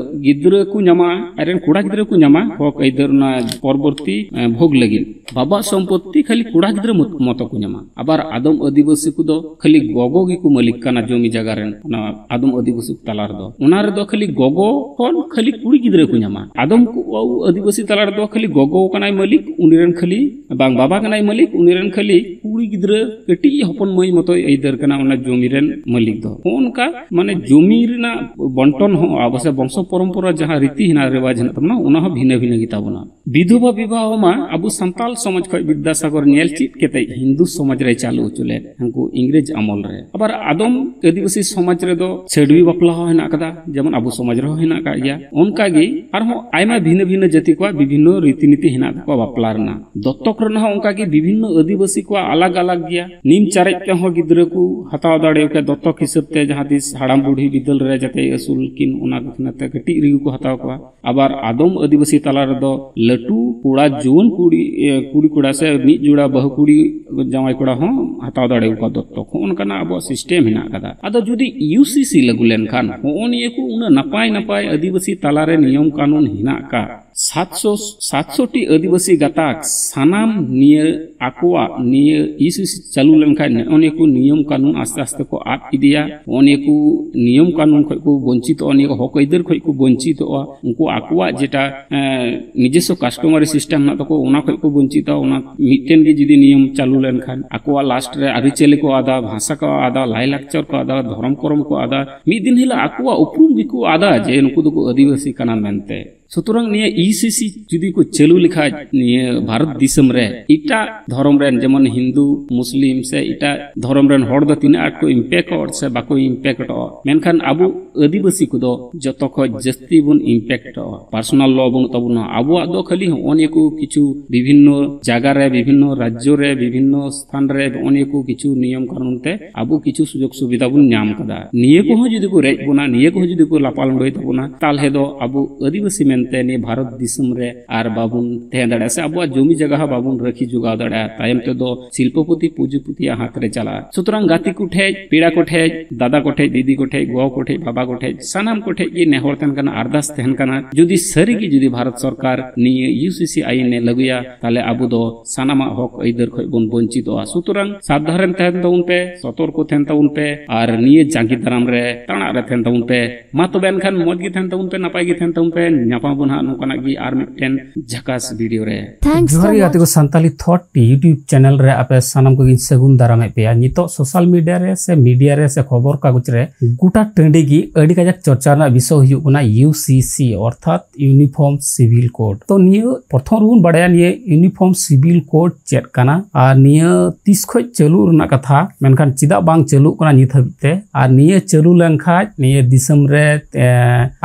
ᱜᱤᱫᱽᱨᱟᱹ ᱠᱚ ᱧᱟᱢᱟ, ᱟᱡ ᱨᱮᱱ ᱠᱚᱲᱟ ᱜᱤᱫᱽᱨᱟᱹ ᱠᱚ ᱧᱟᱢᱟ ᱦᱚᱠ ᱟᱹᱭᱫᱟᱹᱨ ᱚᱱᱟ ᱯᱚᱨᱚᱵᱚᱨᱛᱤ, ᱮ, ᱵᱷᱳᱜᱽ ᱞᱟᱹᱜᱤᱫ᱾ ᱵᱟᱵᱟᱣᱟᱜ ᱥᱚᱢᱯᱚᱛᱛᱤ ᱠᱷᱟᱹᱞᱤ ᱠᱚᱲᱟ ᱜᱤᱫᱽᱨᱟᱹ ᱢᱚᱛ-, ᱢᱚᱛᱚ ᱠᱚ ᱧᱟᱢᱟ᱾ ᱟᱵᱟᱨ ᱟᱫᱚᱢ ᱟᱹᱫᱤᱵᱟᱹᱥᱤ ᱠᱚᱫᱚ ᱠᱷᱟᱹᱞᱤ ᱜᱚᱜᱚ ᱜᱮᱠᱚ ᱢᱟᱹᱞᱤᱠ ᱠᱟᱱᱟ ᱡᱚᱢᱤ ᱡᱟᱭᱜᱟ ᱨᱮᱱ, ᱚᱱᱟ ᱟᱫᱚᱢ ᱟᱹᱫᱤᱵᱟᱹᱥᱤ ᱠᱚ ᱛᱟᱞᱟ ᱨᱮᱫᱚ᱾ ᱚᱱᱟ ᱨᱮᱫᱚ ᱠᱷᱟᱹᱞᱤ ᱜᱚᱜᱚ ᱠᱷᱚᱱ ᱠᱷᱟᱹᱞᱤ ᱠᱩᱲᱤ ᱜᱤᱫᱽᱨᱟᱹ ᱠᱚ ᱧᱟᱢᱟ᱾ ᱟᱫᱚᱢ ᱠᱚ ᱟᱹᱫᱤᱵᱟᱹᱥᱤ ᱛᱟᱞᱟ ᱨᱮᱫᱚ ᱠᱷᱟᱹᱞᱤ ᱜᱚᱜᱚ ᱠᱟᱱᱟᱭ ᱢᱟᱹᱞᱤᱠ, ᱩᱱᱤ ᱨᱮᱱ ᱠᱷᱟᱹᱞᱤ, ᱵᱟᱝ, ᱵᱟᱵᱟ ᱠᱟᱱᱟᱭ ᱢᱟᱹᱞᱤᱠ, ᱩᱱᱤ ᱨᱮᱱ ᱠᱷᱟᱹᱞᱤ ᱠᱩᱲᱤ ᱜᱤᱫᱽᱨᱟᱹ ᱠᱟᱹᱴᱤᱡ ᱦᱚᱯᱚᱱ ᱢᱟᱹᱭ ᱢᱚᱛᱚᱭ ᱟᱹᱭᱫᱟᱹᱨ ᱠᱟᱱᱟ ᱚᱱᱟ ᱡᱚᱢᱤ ᱨᱮᱱ ᱢᱟᱹᱞᱤᱠ ᱫᱚ᱾ ᱦᱚᱸᱜᱼᱚ ᱱᱚᱝᱠᱟ ᱢᱟᱱᱮ ᱡᱚᱢᱤ ᱨᱮᱱᱟᱜ ᱵᱚᱱᱴᱚᱱ ᱦᱚᱸ ᱟᱵᱚ ᱥᱮ ᱵᱚᱝᱥᱚ ᱯᱚᱨᱚᱢᱯᱚᱨᱟ ᱡᱟᱦᱟᱸ ᱨᱤᱛᱤ ᱦᱮᱱᱟᱜ, ᱨᱮᱣᱟᱡᱽ ᱦᱮᱱᱟᱜ ᱛᱟᱵᱚᱱᱟ, ᱚᱱᱟ ᱦᱚᱸ ᱵᱷᱤᱱᱟᱹ ᱵᱷᱤᱱᱟᱹ ᱜᱮᱛᱟ ᱵᱚᱱᱟ᱾ ᱵᱤᱫᱷᱚᱵᱟ ᱵᱤᱵᱟᱦᱚ ᱢᱟ ᱟᱵᱚ ᱥᱟᱱᱛᱟᱞ ᱥᱚᱢᱟᱡᱽ ᱠᱷᱚᱱ ᱵᱤᱫᱽᱫᱟᱥᱟᱜᱚᱨ ᱧᱮᱞ ᱪᱮᱫ ᱠᱟᱛᱮ ᱦᱤᱱᱫᱩ ᱥᱚᱢᱟᱡᱽ ᱨᱮᱭ ᱪᱟᱹᱞᱩ ᱦᱚᱪᱚ ᱞᱮᱫ, ᱩᱱᱠᱩ ᱤᱝᱨᱮᱡᱽ ᱟᱢᱚᱞ ᱨᱮ᱾ ᱟᱵᱟᱨ ᱟᱫᱚᱢ ᱟᱹᱫᱤᱵᱟᱹᱥᱤ ᱥᱚᱢᱟᱡᱽ ᱨᱮᱫᱚ ᱪᱷᱟᱹᱰᱣᱤ ᱵᱟᱯᱞᱟ ᱦᱚᱸ ᱦᱮᱱᱟᱜ ᱟᱠᱟᱫᱟ, ᱡᱮᱢᱚᱱ ᱟᱵᱚ ᱥᱚᱢᱟᱡᱽ ᱨᱮᱦᱚᱸ ᱦᱮᱱᱟᱜ ᱟᱠᱟᱫ ᱜᱮᱭᱟ᱾ ᱚᱱᱠᱟ ᱜᱮ ᱟᱨᱦᱚᱸ ᱟᱭᱢᱟ ᱵᱷᱤᱱᱟᱹ ᱵᱷᱤᱱᱟᱹ ᱡᱟᱹᱛᱤ ᱠᱚᱣᱟᱜ ᱵᱤᱵᱷᱤᱱᱱᱚ ᱨᱤᱛᱤ ᱱᱤᱛᱤ ᱦᱮᱱᱟᱜ ᱛᱟᱠᱚᱣᱟ ᱵᱟᱯᱞᱟ ᱨᱮᱱᱟᱜ᱾ ᱫᱚᱛᱛᱚᱠ ᱨᱮᱱᱟᱜ ᱦᱚᱸ ᱚᱱᱠᱟ ᱜᱮ ᱵᱤᱵᱷᱤᱱᱱᱚ ᱟᱹᱫᱤᱵᱟᱹᱥᱤ ᱠᱚᱣᱟᱜ ᱟᱞᱟᱜᱽ ᱟᱞᱟᱜᱽ ᱜᱮᱭᱟ᱾ ᱱᱤᱢ ᱪᱟᱨᱮᱡ ᱛᱮᱦᱚᱸ ᱜᱤᱫᱽᱨᱟᱹ ᱠᱚ ᱦᱟᱛᱟᱣ ᱫᱟᱲᱮᱭᱟᱠᱚᱣᱟ ᱫᱚᱛᱛᱚᱠ ᱦᱤᱥᱟᱹᱵ ᱛᱮ, ᱡᱟᱦᱟᱸ ᱛᱤᱥ ᱦᱟᱲᱟᱢ ᱵᱩᱰᱷᱤ ᱵᱤᱫᱟᱹᱞ ᱨᱮ ᱡᱟᱛᱮ ᱟᱹᱥᱩᱞ ᱠᱤᱱ, ᱚᱱᱟ ᱠᱚ ᱠᱷᱟᱹᱛᱤᱨ ᱛᱮ ᱠᱟᱹᱴᱤᱡ ᱨᱮᱜᱮ ᱠᱚ ᱦᱟᱛᱟᱣ ᱠᱚᱣᱟ᱾ ᱟᱵᱟᱨ ᱟᱫᱚᱢ ᱟᱹᱫᱤᱵᱟᱹᱥᱤ ᱛᱟᱞᱟ ᱨᱮᱫᱚ ᱞᱟᱹᱴᱩ ᱠᱚᱲᱟ, ᱡᱩᱣᱟᱹᱱ ᱠᱩᱲᱤ, ᱮ, ᱠᱩᱲᱤ ᱠᱚᱲᱟ ᱥᱮ ᱢᱤᱫ ᱡᱚᱲᱟ ᱵᱟᱹᱦᱩ ᱠᱩᱲᱤ ᱡᱟᱶᱟᱭ ᱠᱚᱲᱟ ᱦᱚᱸ ᱦᱟᱛᱟᱣ ᱫᱟᱲᱮᱭᱟᱠᱚᱣᱟ ᱫᱚᱛᱛᱚᱠ᱾ ᱦᱚᱸᱜᱼᱚ ᱱᱚᱝᱠᱟᱱᱟᱜ ᱟᱵᱚᱣᱟᱜ system ᱦᱮᱱᱟᱜ ᱟᱠᱟᱫᱟ᱾ ᱟᱫᱚ ᱡᱩᱫᱤ U C C ᱞᱟᱹᱜᱩ ᱞᱮᱱᱠᱷᱟᱱ, ᱦᱚᱸᱜᱼᱚ ᱱᱤᱭᱟᱹ ᱠᱚ ᱩᱱᱟᱹᱜ ᱱᱟᱯᱟᱭ ᱱᱟᱯᱟᱭ ᱟᱹᱫᱤᱵᱟᱹᱥᱤ ᱛᱟᱞᱟᱨᱮ ᱱᱤᱭᱚᱢ ᱠᱟᱹᱱᱩᱱ ᱦᱮᱱᱟᱜ ᱟᱠᱟᱫ, ᱥᱟᱛᱥᱚ, ᱥᱟᱛᱥᱚ ᱴᱤ ᱟᱹᱫᱤᱵᱟᱹᱥᱤ ᱜᱟᱛᱟᱠ ᱥᱟᱱᱟᱢ ᱱᱤᱭᱟᱹ ᱟᱠᱚᱣᱟᱜ ᱱᱤᱭᱟᱹ U C C ᱪᱟᱹᱞᱩ ᱞᱮᱱᱠᱷᱟᱱ ᱱᱚᱜᱼᱚ ᱱᱤᱭᱟᱹ ᱠᱚ ᱱᱤᱭᱚᱢ ᱠᱟᱹᱱᱩᱱ ᱟᱥᱛᱮ ᱟᱥᱛᱮ ᱠᱚ ᱟᱫ ᱤᱫᱤᱭᱟ᱾ ᱱᱚᱜᱼᱚ ᱱᱤᱭᱟᱹ ᱠᱚ ᱱᱤᱭᱚᱢ ᱠᱟᱹᱱᱩᱱ ᱠᱷᱚᱱ ᱠᱚ ᱵᱚᱧᱪᱤᱛᱚᱜᱼᱟ, ᱱᱤᱭᱟᱹ ᱠᱚ ᱦᱚᱠ ᱟᱹᱭᱫᱟᱹᱨ ᱠᱷᱚᱱ ᱠᱚ ᱵᱚᱧᱪᱤᱛᱚᱜᱼᱟ᱾ ᱩᱱᱠᱩ ᱟᱠᱚᱣᱟᱜ ᱡᱮᱴᱟ, ᱮᱸ, ᱱᱤᱡᱚᱥᱥᱚ customary system ᱦᱮᱱᱟᱜ ᱛᱟᱠᱚ, ᱚᱱᱟ ᱠᱷᱚᱱ ᱠᱚ ᱵᱚᱧᱪᱤᱛᱚᱜᱼᱟ᱾ ᱚᱱᱟ ᱢᱤᱫᱴᱮᱱ ᱜᱮ ᱡᱩᱫᱤ ᱱᱤᱭᱚᱢ ᱪᱟᱹᱞᱩ ᱞᱮᱱᱠᱷᱟᱱ, ᱟᱠᱚᱣᱟᱜ last ᱨᱮ ᱟᱹᱨᱤᱪᱟᱹᱞᱤ ᱠᱚ ᱟᱫᱟ, ᱵᱷᱟᱥᱟ ᱠᱚ ᱟᱫᱟ, ᱞᱟᱭᱼᱞᱟᱠᱪᱟᱨ ᱠᱚ ᱟᱫᱟ, ᱫᱷᱚᱨᱚᱢ ᱠᱚᱨᱚᱢ ᱠᱚ ᱟᱫᱟ, ᱢᱤᱫ ᱫᱤᱱ ᱦᱤᱞᱳᱜ ᱟᱠᱚᱣᱟᱜ ᱩᱯᱨᱩᱢ ᱜᱮᱠᱚ ᱟᱫᱟ ᱡᱮ ᱱᱩᱠᱩ ᱫᱚᱠᱚ ᱟᱹᱫᱤᱵᱟᱹᱥᱤ ᱠᱟᱱᱟ ᱢᱮᱱᱛᱮ᱾ ᱥᱩᱛᱚᱨᱟᱝ ᱱᱤᱭᱟᱹ U C C ᱡᱩᱫᱤ ᱠᱚ ᱪᱟᱹᱞᱩ ᱞᱮᱠᱷᱟᱡ ᱱᱤᱭᱟᱹ ᱵᱷᱟᱨᱚᱛ ᱫᱤᱥᱚᱢ ᱨᱮ, ᱮᱴᱟᱜ ᱫᱷᱚᱨᱚᱢ ᱨᱮᱱ, ᱡᱮᱢᱚᱱ ᱦᱤᱱᱫᱩ, ᱢᱩᱥᱞᱤᱢ ᱥᱮ ᱮᱴᱟᱜ ᱫᱷᱚᱨᱚᱢ ᱨᱮᱱ ᱦᱚᱲ ᱫᱚ ᱛᱤᱱᱟᱹᱜ ᱟᱸᱴ ᱠᱚ impactᱚᱜ ᱥᱮ ᱵᱟᱠᱚ impactᱚᱜ, ᱢᱮᱱᱠᱷᱟᱱ ᱟᱵᱚ ᱟᱹᱫᱤᱵᱟᱹᱥᱤ ᱠᱚᱫᱚ ᱡᱚᱛᱚ ᱠᱷᱚᱡ ᱡᱟᱹᱥᱛᱤ ᱵᱚᱱ impactᱚᱜᱼᱟ᱾ Personal law ᱵᱟᱹᱱᱩᱜ ᱛᱟᱵᱚᱱᱟ᱾ ᱟᱵᱚᱣᱟᱜ ᱫᱚ ᱠᱷᱟᱹᱞᱤ ᱦᱚᱸᱜᱼᱚ ᱱᱤᱭᱟᱹ ᱠᱚ ᱠᱤᱪᱷᱩ ᱵᱤᱵᱷᱤᱱᱱᱚ ᱡᱟᱭᱜᱟ ᱨᱮ, ᱵᱤᱵᱷᱤᱱᱱᱚ ᱨᱟᱡᱽᱡᱚ ᱨᱮ, ᱵᱤᱵᱷᱤᱱᱱᱚ ᱛᱷᱟᱱ ᱨᱮ ᱱᱚᱜᱼᱚ ᱱᱤᱭᱟᱹ ᱠᱚ ᱠᱤᱪᱷᱩ ᱱᱤᱭᱚᱢ ᱠᱟᱹᱱᱩᱱ ᱛᱮ ᱟᱵᱚ ᱠᱤᱪᱷᱩ ᱥᱩᱡᱳᱜᱽ ᱥᱩᱵᱤᱫᱷᱟ ᱵᱚᱱ ᱧᱟᱢ ᱠᱟᱫᱟ᱾ ᱱᱤᱭᱟᱹ ᱠᱚᱦᱚᱸ ᱡᱩᱫᱤ ᱠᱚ ᱨᱮᱡ ᱵᱚᱱᱟ, ᱱᱤᱭᱟᱹ ᱠᱚᱦᱚᱸ ᱡᱩᱫᱤ ᱠᱚ ᱞᱟᱯᱟᱞ ᱞᱩᱸᱰᱟᱹᱭ ᱛᱟᱵᱚᱱᱟ, ᱛᱟᱦᱚᱞᱮ ᱫᱚ ᱟᱵᱚ ᱟᱹᱫᱤᱵᱟᱹᱥᱤ ᱢᱮᱱᱛᱮ ᱱᱤᱭᱟᱹ ᱵᱷᱟᱨᱚᱛ ᱫᱤᱥᱚᱢ ᱨᱮ ᱟᱨ ᱵᱟᱵᱚᱱ ᱛᱟᱦᱮᱸ ᱫᱟᱲᱮᱭᱟᱜᱼᱟ, ᱥᱮ ᱟᱵᱚᱣᱟᱜ ᱡᱚᱢᱤ ᱡᱟᱭᱜᱟ ᱦᱚᱸ ᱵᱟᱵᱚᱱ ᱨᱟᱹᱠᱷᱤ ᱡᱚᱜᱟᱣ ᱫᱟᱲᱮᱭᱟᱜᱼᱟ᱾ ᱛᱟᱭᱚᱢ ᱛᱮᱫᱚ ᱥᱤᱞᱯᱚᱯᱚᱛᱤ ᱯᱩᱸᱡᱤᱯᱚᱛᱤᱭᱟᱜ ᱦᱟᱛ ᱨᱮ ᱪᱟᱞᱟᱜᱼᱟ᱾ ᱥᱩᱛᱚᱨᱟᱝ ᱜᱟᱛᱮ ᱠᱚ ᱴᱷᱮᱡ, ᱯᱮᱲᱟ ᱠᱚ ᱴᱷᱮᱡ, ᱫᱟᱫᱟ ᱠᱚ ᱴᱷᱮᱡ, ᱫᱤᱫᱤ ᱠᱚ ᱴᱷᱮᱡ, ᱜᱚ ᱠᱚ ᱴᱷᱮᱡ, ᱵᱟᱵᱟ ᱠᱚ ᱴᱷᱮᱡ, ᱥᱟᱱᱟᱢ ᱠᱚ ᱴᱷᱮᱡ ᱜᱮ ᱱᱮᱦᱚᱨ ᱛᱟᱦᱮᱱ ᱠᱟᱱᱟ, ᱟᱨᱫᱟᱥ ᱛᱟᱦᱮᱱ ᱠᱟᱱᱟ, ᱡᱩᱫᱤ ᱥᱟᱹᱨᱤ ᱜᱮ ᱡᱩᱫᱤ ᱵᱷᱟᱨᱚᱛ ᱥᱚᱨᱠᱟᱨ ᱱᱤᱭᱟᱹ U C C ᱟᱭᱤᱱ ᱮ ᱞᱟᱹᱜᱩᱭᱟ, ᱛᱟᱦᱞᱮ ᱟᱵᱚ ᱫᱚ ᱥᱟᱱᱟᱢᱟᱜ ᱦᱚᱠ ᱟᱹᱭᱫᱟᱹᱨ ᱠᱷᱚᱡ ᱵᱚᱱ ᱵᱚᱧᱪᱤᱛᱚᱜᱼᱟ᱾ ᱥᱩᱛᱚᱨᱟᱝ ᱥᱟᱵᱫᱷᱟᱱ ᱨᱮᱱ ᱛᱟᱦᱮᱱ ᱛᱟᱵᱚᱱ ᱯᱮ, ᱥᱚᱛᱚᱨᱠᱚ ᱛᱟᱦᱮᱱ ᱛᱟᱵᱚᱱ ᱯᱮ, ᱟᱨ ᱱᱤᱭᱟᱹ ᱡᱟᱸᱜᱮ ᱫᱟᱨᱟᱢ ᱨᱮ ᱛᱟᱲᱟᱜ ᱨᱮ ᱛᱟᱦᱮᱱ ᱛᱟᱵᱚᱱ ᱯᱮ᱾ ᱢᱟ ᱛᱚᱵᱮ ᱮᱱᱠᱷᱟᱱ ᱢᱚᱡᱽ ᱜᱮ ᱛᱟᱦᱮᱱ ᱛᱟᱵᱚᱱ ᱯᱮ, ᱱᱟᱯᱟᱭ ᱜᱮ ᱛᱟᱦᱮᱱ ᱛᱟᱵᱚᱱ ᱯᱮ᱾ ᱧᱟᱯᱟᱢ ᱟᱵᱚᱱ ᱦᱟᱸᱜ ᱱᱚᱝᱠᱟᱱᱟᱜ ᱜᱮ ᱟᱨ ᱢᱤᱫᱴᱮᱱ ᱡᱷᱟᱠᱟᱥ video ᱨᱮ᱾ Thanks ᱡᱚᱦᱟᱨ so ᱜᱮ ᱜᱟᱛᱮ ᱠᱚ, much. Santali Thought YouTube channel ᱨᱮ ᱟᱯᱮ ᱥᱟᱱᱟᱢ ᱠᱚᱜᱮᱧ ᱥᱟᱹᱜᱩᱱ ᱫᱟᱨᱟᱢᱮᱫ ᱯᱮᱭᱟ᱾ ᱱᱤᱛᱚᱜ social media ᱨᱮ ᱥᱮ media ᱨᱮ ᱥᱮ ᱠᱷᱚᱵᱚᱨ ᱠᱟᱜᱚᱡᱽ ᱨᱮ ᱜᱚᱴᱟ ᱴᱟᱺᱰᱤ ᱜᱮ ᱟᱹᱰᱤ ᱠᱟᱡᱟᱠ ᱪᱚᱨᱪᱟ ᱨᱮᱱᱟᱜ ᱵᱤᱥᱚᱭ ᱦᱩᱭᱩᱜ ᱠᱟᱱᱟ U C C, ᱚᱨᱛᱷᱟᱛ Uniform Civil Code᱾ ᱛᱚ ᱱᱤᱭᱟᱹ ᱯᱨᱚᱛᱷᱚᱢ ᱨᱮᱵᱚᱱ ᱵᱟᱲᱟᱭᱟ ᱱᱤᱭᱟᱹ Uniform Civil Code ᱪᱮᱫ ᱠᱟᱱᱟ ᱟᱨ ᱱᱤᱭᱟᱹ ᱛᱤᱥ ᱠᱷᱚᱡ ᱪᱟᱹᱞᱩ ᱨᱮᱱᱟᱜ ᱠᱟᱛᱷᱟ, ᱢᱮᱱᱠᱷᱟᱱ ᱪᱮᱫᱟᱜ ᱵᱟᱝ ᱪᱟᱹᱞᱩᱜ ᱠᱟᱱᱟ ᱱᱤᱛ ᱦᱟᱹᱵᱤᱡ ᱛᱮ, ᱟᱨ ᱱᱤᱭᱟᱹ ᱪᱟᱹᱞᱩ ᱞᱮᱱᱠᱷᱟᱡ ᱱᱤᱭᱟᱹ ᱫᱤᱥᱚᱢ ᱨᱮ, ᱮ,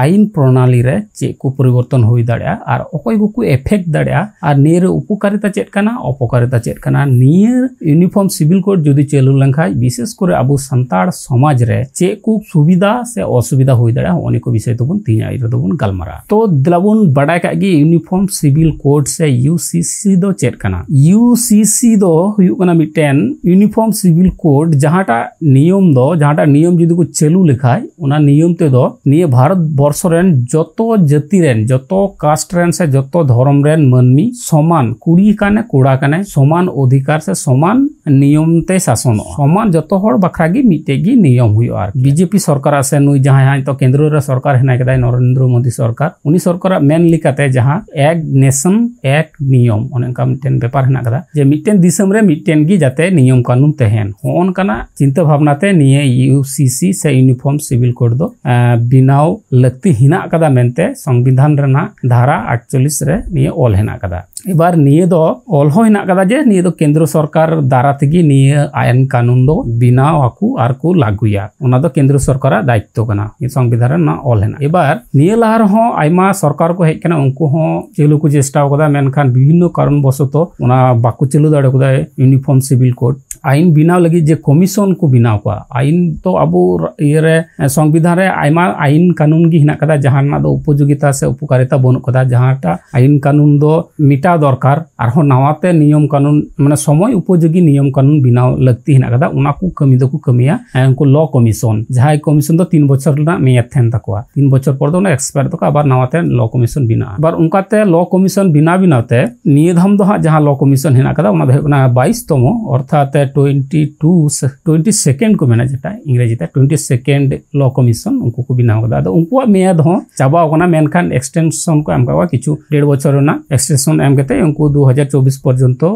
ᱟᱭᱤᱱ ᱯᱨᱚᱱᱟᱞᱤ ᱨᱮ ᱪᱮᱫ ᱠᱚ ᱯᱚᱨᱤᱵᱚᱨᱛᱚᱱ ᱯᱚᱨᱤᱵᱚᱨᱛᱚᱱ ᱦᱩᱭ ᱫᱟᱲᱮᱭᱟᱜᱼᱟ ᱟᱨ ᱚᱠᱚᱭ ᱠᱚᱠᱚ ᱮᱯᱷᱮᱠᱴ ᱫᱟᱲᱮᱭᱟᱜᱼᱟ ᱟᱨ ᱱᱤᱭᱟᱹ ᱨᱮ ᱩᱯᱚᱠᱟᱨᱤᱛᱟ ᱪᱮᱫ ᱠᱟᱱᱟ, ᱚᱯᱚᱠᱟᱨᱤᱛᱟ ᱪᱮᱫ ᱠᱟᱱᱟ, ᱱᱤᱭᱟᱹ ᱤᱭᱩᱱᱤᱯᱷᱚᱨᱢ ᱥᱤᱵᱤᱞ ᱠᱳᱰ ᱡᱩᱫᱤ ᱪᱟᱹᱞᱩ ᱞᱮᱱᱠᱷᱟᱱ ᱵᱤᱥᱮᱥ ᱠᱚᱨᱮ ᱟᱵᱚ ᱥᱟᱱᱛᱟᱲ ᱥᱚᱢᱟᱡᱽ ᱨᱮ ᱪᱮᱫ ᱠᱚ ᱥᱩᱵᱤᱫᱷᱟ ᱥᱮ ᱚᱥᱩᱵᱤᱫᱷᱟ ᱦᱩᱭ ᱫᱟᱲᱮᱭᱟᱜᱼᱟ, ᱦᱚᱸᱜᱼᱚ ᱱᱤᱭᱟᱹ ᱠᱚ ᱵᱤᱥᱚᱭ ᱛᱮᱵᱚᱱ ᱛᱮᱦᱮᱧᱟᱜ ᱨᱮᱫᱚ ᱵᱚᱱ ᱜᱟᱞᱢᱟᱨᱟᱜᱼᱟ᱾ ᱛᱚ ᱫᱮᱞᱟ ᱵᱚᱱ ᱵᱟᱰᱟᱭ ᱠᱟᱜ ᱜᱮ ᱤᱭᱩᱱᱤᱯᱷᱚᱨᱢ ᱥᱤᱵᱤᱞ ᱠᱳᱰ ᱥᱮ ᱤᱭᱩ ᱥᱤ ᱥᱤ ᱫᱚ ᱪᱮᱫ ᱠᱟᱱᱟ? ᱤᱭᱩ ᱥᱤ ᱥᱤ ᱫᱚ ᱦᱩᱭᱩᱜ ᱠᱟᱱᱟ ᱢᱤᱫᱴᱮᱱ ᱤᱭᱩᱱᱤᱯᱷᱚᱨᱢ ᱥᱤᱵᱤᱞ ᱠᱳᱰ, ᱡᱟᱦᱟᱸᱴᱟᱜ ᱱᱤᱭᱚᱢ ᱫᱚ, ᱡᱟᱦᱟᱸᱴᱟᱜ ᱱᱤᱭᱚᱢ ᱡᱩᱫᱤ ᱠᱚ ᱪᱟᱹᱞᱩ ᱞᱮᱠᱷᱟᱡ, ᱚᱱᱟ ᱱᱤᱭᱚᱢ ᱛᱮᱫᱚ ᱱᱤᱭᱟᱹ ᱵᱷᱟᱨᱚᱛ ᱵᱚᱨᱥᱚ ᱨᱮᱱ ᱡᱚᱛᱚ ᱡᱟᱹᱛᱤ ᱨᱮᱱ, ᱡᱚᱛᱚ ᱠᱟᱥᱴ ᱨᱮᱱ ᱥᱮ ᱡᱚᱛᱚ ᱫᱷᱚᱨᱚᱢ ᱨᱮᱱ ᱢᱟᱹᱱᱢᱤ ᱥᱚᱢᱟᱱ, ᱠᱩᱲᱤ ᱠᱟᱱᱮ ᱠᱚᱲᱟ ᱠᱟᱱᱮ, ᱥᱚᱢᱟᱱ ᱚᱫᱷᱤᱠᱟᱨ ᱥᱮ ᱥᱚᱢᱟᱱ ᱱᱤᱭᱚᱢ ᱛᱮ ᱥᱟᱥᱚᱱᱚᱜᱼᱟ᱾ ᱥᱚᱢᱟᱱ ᱡᱚᱛᱚ ᱦᱚᱲ ᱵᱟᱠᱷᱨᱟ ᱜᱮ ᱢᱤᱫᱴᱮᱡ ᱜᱮ ᱱᱤᱭᱚᱢ ᱦᱩᱭᱩᱜᱼᱟ᱾ ᱟᱨ ᱵᱤ ᱡᱮ ᱯᱤ ᱥᱚᱨᱠᱟᱨᱟᱜ ᱥᱮ ᱱᱩᱭ ᱡᱟᱦᱟᱸᱭ ᱦᱟᱸᱜ ᱱᱤᱛᱚᱜ ᱠᱮᱱᱫᱨᱚ ᱨᱮ ᱥᱚᱨᱠᱟᱨ ᱦᱮᱱᱟᱭ ᱠᱮᱫᱟᱭ, ᱱᱚᱨᱮᱱᱫᱨᱚ ᱢᱳᱫᱤ ᱥᱚᱨᱠᱟᱨ, ᱩᱱᱤ ᱥᱚᱨᱠᱟᱨᱟᱜ ᱢᱮᱱ ᱞᱮᱠᱟᱛᱮ ᱡᱟᱦᱟᱸ ᱮᱠ ᱱᱮᱥᱚᱱ ᱮᱠ ᱱᱤᱭᱚᱢ, ᱚᱱᱮ ᱚᱱᱠᱟ ᱢᱤᱫᱴᱮᱱ ᱵᱮᱯᱟᱨ ᱦᱮᱱᱟᱜ ᱠᱟᱫᱟ ᱡᱮ ᱢᱤᱫᱴᱮᱱ ᱫᱤᱥᱚᱢ ᱨᱮ ᱢᱤᱫᱴᱮᱱ ᱜᱮ ᱡᱟᱛᱮ ᱱᱤᱭᱚᱢ ᱠᱟᱹᱱᱩᱱ ᱛᱟᱦᱮᱱ, ᱦᱚᱸᱜᱼᱚ ᱱᱚᱝᱠᱟᱱᱟᱜ ᱪᱤᱱᱛᱟᱹ ᱵᱷᱟᱵᱽᱱᱟ ᱛᱮ ᱱᱤᱭᱟᱹ ᱤᱭᱩ ᱥᱤ ᱥᱤ ᱥᱮ ᱤᱭᱩᱱᱤᱯᱷᱚᱨᱢ ᱥᱤᱵᱤᱞ ᱠᱳᱰ ᱫᱚ, ᱟᱸ, ᱵᱮᱱᱟᱣ ᱞᱟᱹᱠᱛᱤ ᱦᱮᱱᱟᱜ ᱠᱟᱫᱟ ᱢᱮᱱᱛᱮ ᱥᱚᱝᱵᱤᱫᱷᱟᱱ ᱨᱮᱱᱟᱜ ᱫᱷᱟᱨᱟ ᱟᱴᱪᱚᱞᱞᱤᱥ ᱨᱮ ᱱᱤᱭᱟᱹ ᱚᱞ ᱦᱮᱱᱟᱜ ᱠᱟᱫᱟ᱾ ᱮᱵᱟᱨ ᱱᱤᱭᱟᱹ ᱫᱚ ᱚᱞ ᱦᱚᱸ ᱦᱮᱱᱟᱜ ᱠᱟᱫᱟ ᱡᱮ ᱱᱤᱭᱟᱹ ᱫᱚ ᱠᱮᱱᱫᱨᱚ ᱥᱚᱨᱠᱟᱨ ᱫᱟᱨᱟ ᱛᱮᱜᱮ ᱱᱤᱭᱟᱹ ᱟᱭᱤᱱ ᱠᱟᱹᱱᱩᱱ ᱫᱚ ᱵᱮᱱᱟᱣ ᱟᱠᱚ ᱟᱨ ᱠᱚ ᱞᱟᱹᱜᱩᱭᱟ, ᱚᱱᱟ ᱫᱚ ᱠᱮᱱᱫᱨᱚ ᱥᱚᱨᱠᱟᱨᱟᱜ ᱫᱟᱭᱤᱛᱛᱚ ᱠᱟᱱᱟ᱾ ᱥᱚᱝᱵᱤᱫᱷᱟᱱ ᱨᱮ ᱚᱱᱟ ᱚᱞ ᱦᱮᱱᱟᱜ᱾ ᱮᱵᱟᱨ ᱱᱤᱭᱟᱹ ᱞᱟᱦᱟ ᱨᱮᱦᱚᱸ ᱟᱭᱢᱟ ᱥᱚᱨᱠᱟᱨ ᱠᱚ ᱦᱮᱡ ᱠᱟᱱᱟ, ᱩᱱᱠᱩ ᱦᱚᱸ ᱪᱟᱹᱞᱩ ᱠᱚ ᱪᱮᱥᱴᱟ ᱠᱟᱫᱟ, ᱢᱮᱱᱠᱷᱟᱱ ᱵᱤᱵᱷᱤᱱᱱᱚ ᱠᱟᱨᱚᱱ ᱵᱚᱥᱚᱛᱚ ᱚᱱᱟ ᱵᱟᱠᱚ ᱪᱟᱹᱞᱩ ᱫᱟᱲᱮ ᱠᱟᱫᱟ ᱤᱭᱩᱱᱤᱯᱷᱚᱨᱢ ᱥᱤᱵᱤᱞ ᱠᱳᱰ᱾ ᱟᱭᱤᱱ ᱵᱮᱱᱟᱣ ᱞᱟᱹᱜᱤᱫ ᱡᱮ ᱠᱚᱢᱤᱥᱚᱱ ᱠᱚ ᱵᱮᱱᱟᱣ ᱠᱚᱣᱟ, ᱟᱭᱤᱱ ᱛᱚ ᱟᱵᱚ ᱤᱭᱟᱹᱨᱮ, ᱥᱚᱝᱵᱤᱫᱷᱟᱱ ᱨᱮ ᱟᱭᱢᱟ ᱟᱭᱤᱱ ᱠᱟᱹᱱᱩᱱ ᱜᱮ ᱦᱮᱱᱟᱜ ᱠᱟᱫᱟ, ᱡᱟᱦᱟᱸ ᱨᱮᱱᱟᱜ ᱫᱚ ᱩᱯᱚᱡᱳᱜᱤᱛᱟ ᱥᱮ ᱩᱯᱚᱠᱟᱨᱤᱛᱟ ᱵᱟᱹᱱᱩᱜ ᱠᱟᱫᱟ, ᱡᱟᱦᱟᱸᱴᱟᱜ ᱟᱭᱤᱱ ᱠᱟᱹᱱᱩᱱ ᱫᱚ ᱢᱮᱴᱟᱣ ᱫᱚᱨᱠᱟᱨ, ᱟᱨᱦᱚᱸ ᱱᱟᱣᱟᱛᱮ ᱱᱤᱭᱚᱢ ᱠᱟᱹᱱᱩᱱ, ᱢᱟᱱᱮ ᱥᱚᱢᱚᱭ ᱩᱯᱚᱡᱳᱜᱤ ᱱᱤᱭᱚᱢ ᱠᱟᱹᱱᱩᱱ ᱵᱮᱱᱟᱣ ᱞᱟᱹᱠᱛᱤ ᱦᱮᱱᱟᱜ ᱠᱟᱫᱟ, ᱚᱱᱟ ᱠᱚ ᱠᱟᱹᱢᱤ ᱫᱚᱠᱚ ᱠᱟᱹᱢᱤᱭᱟ᱾ ᱦᱮᱸ, ᱩᱱᱠᱩ ᱞᱚ ᱠᱚᱢᱤᱥᱚᱱ, ᱡᱟᱦᱟᱸᱭ ᱠᱚᱢᱤᱥᱚᱱ ᱫᱚ ᱛᱤᱱ ᱵᱚᱪᱷᱚᱨ ᱨᱮᱱᱟᱜ ᱢᱮᱭᱟᱫ ᱛᱟᱦᱮᱱ ᱛᱟᱠᱚᱣᱟ, ᱛᱤᱱ ᱵᱚᱪᱷᱚᱨ ᱯᱚᱨ ᱫᱚ ᱚᱱᱟ ᱮᱠᱥᱯᱟᱭᱟᱨ ᱛᱟᱠᱚ, ᱟᱵᱟᱨ ᱱᱟᱣᱟᱛᱮ ᱞᱚ ᱠᱚᱢᱤᱥᱚᱱ ᱵᱮᱱᱟᱜᱼᱟ᱾ ᱟᱵᱟᱨ ᱚᱱᱠᱟᱛᱮ ᱞᱚ ᱠᱚᱢᱤᱥᱚᱱ ᱵᱮᱱᱟᱣ ᱵᱮᱱᱟᱣ ᱛᱮ ᱱᱤᱭᱟᱹ ᱫᱷᱟᱢ ᱫᱚ ᱦᱟᱸᱜ ᱡᱟᱦᱟᱸ ᱞᱚ ᱠᱚᱢᱤᱥᱚᱱ ᱦᱮᱱᱟᱜ ᱠᱟᱫᱟ, ᱚᱱᱟ ᱫᱚ ᱦᱩᱭᱩᱜ ᱠᱟᱱᱟ ᱵᱟᱭᱤᱥ ᱛᱚᱢᱚ, ᱚᱨᱛᱷᱟᱛ ᱴᱩᱭᱮᱱᱴᱤ ᱴᱩ ᱥᱮ ᱴᱩᱭᱮᱱᱴᱤ ᱥᱮᱠᱮᱱᱰ ᱠᱚ ᱢᱮᱱᱟ, ᱡᱮᱴᱟ ᱤᱝᱨᱮᱡᱤ ᱛᱮ ᱴᱩᱭᱮᱱᱴᱤ ᱥᱮᱠᱮᱱᱰ ᱞᱚ ᱠᱚᱢᱤᱥᱚᱱ, ᱩᱱᱠᱩ ᱠᱚ ᱵᱮᱱᱟᱣ ᱠᱟᱫᱟ᱾ ᱟᱫᱚ ᱩᱱᱠᱩᱣᱟᱜ ᱢᱮᱭᱟᱫ ᱦᱚᱸ ᱪᱟᱵᱟᱣ ᱠᱟᱱᱟ, ᱢᱮᱱᱠᱷᱟᱱ ᱮᱠᱥᱴᱮᱱᱥᱚᱱ ᱠᱚ ᱮᱢ ᱠᱟᱜ ᱠᱚᱣᱟ, ᱠᱤᱪᱷᱩ ᱰᱮᱲ ᱵᱚᱪᱷᱚᱨ ᱨᱮᱱᱟᱜ ᱮᱠᱥᱴᱮᱱᱥᱚᱱ ᱮᱢ ᱠᱟᱛᱮ ᱛᱮ ᱩᱱᱠᱩ ᱫᱩ ᱦᱟᱡᱟᱨ ᱪᱚᱵᱵᱤᱥ ᱯᱚᱨᱡᱚᱱᱛᱚ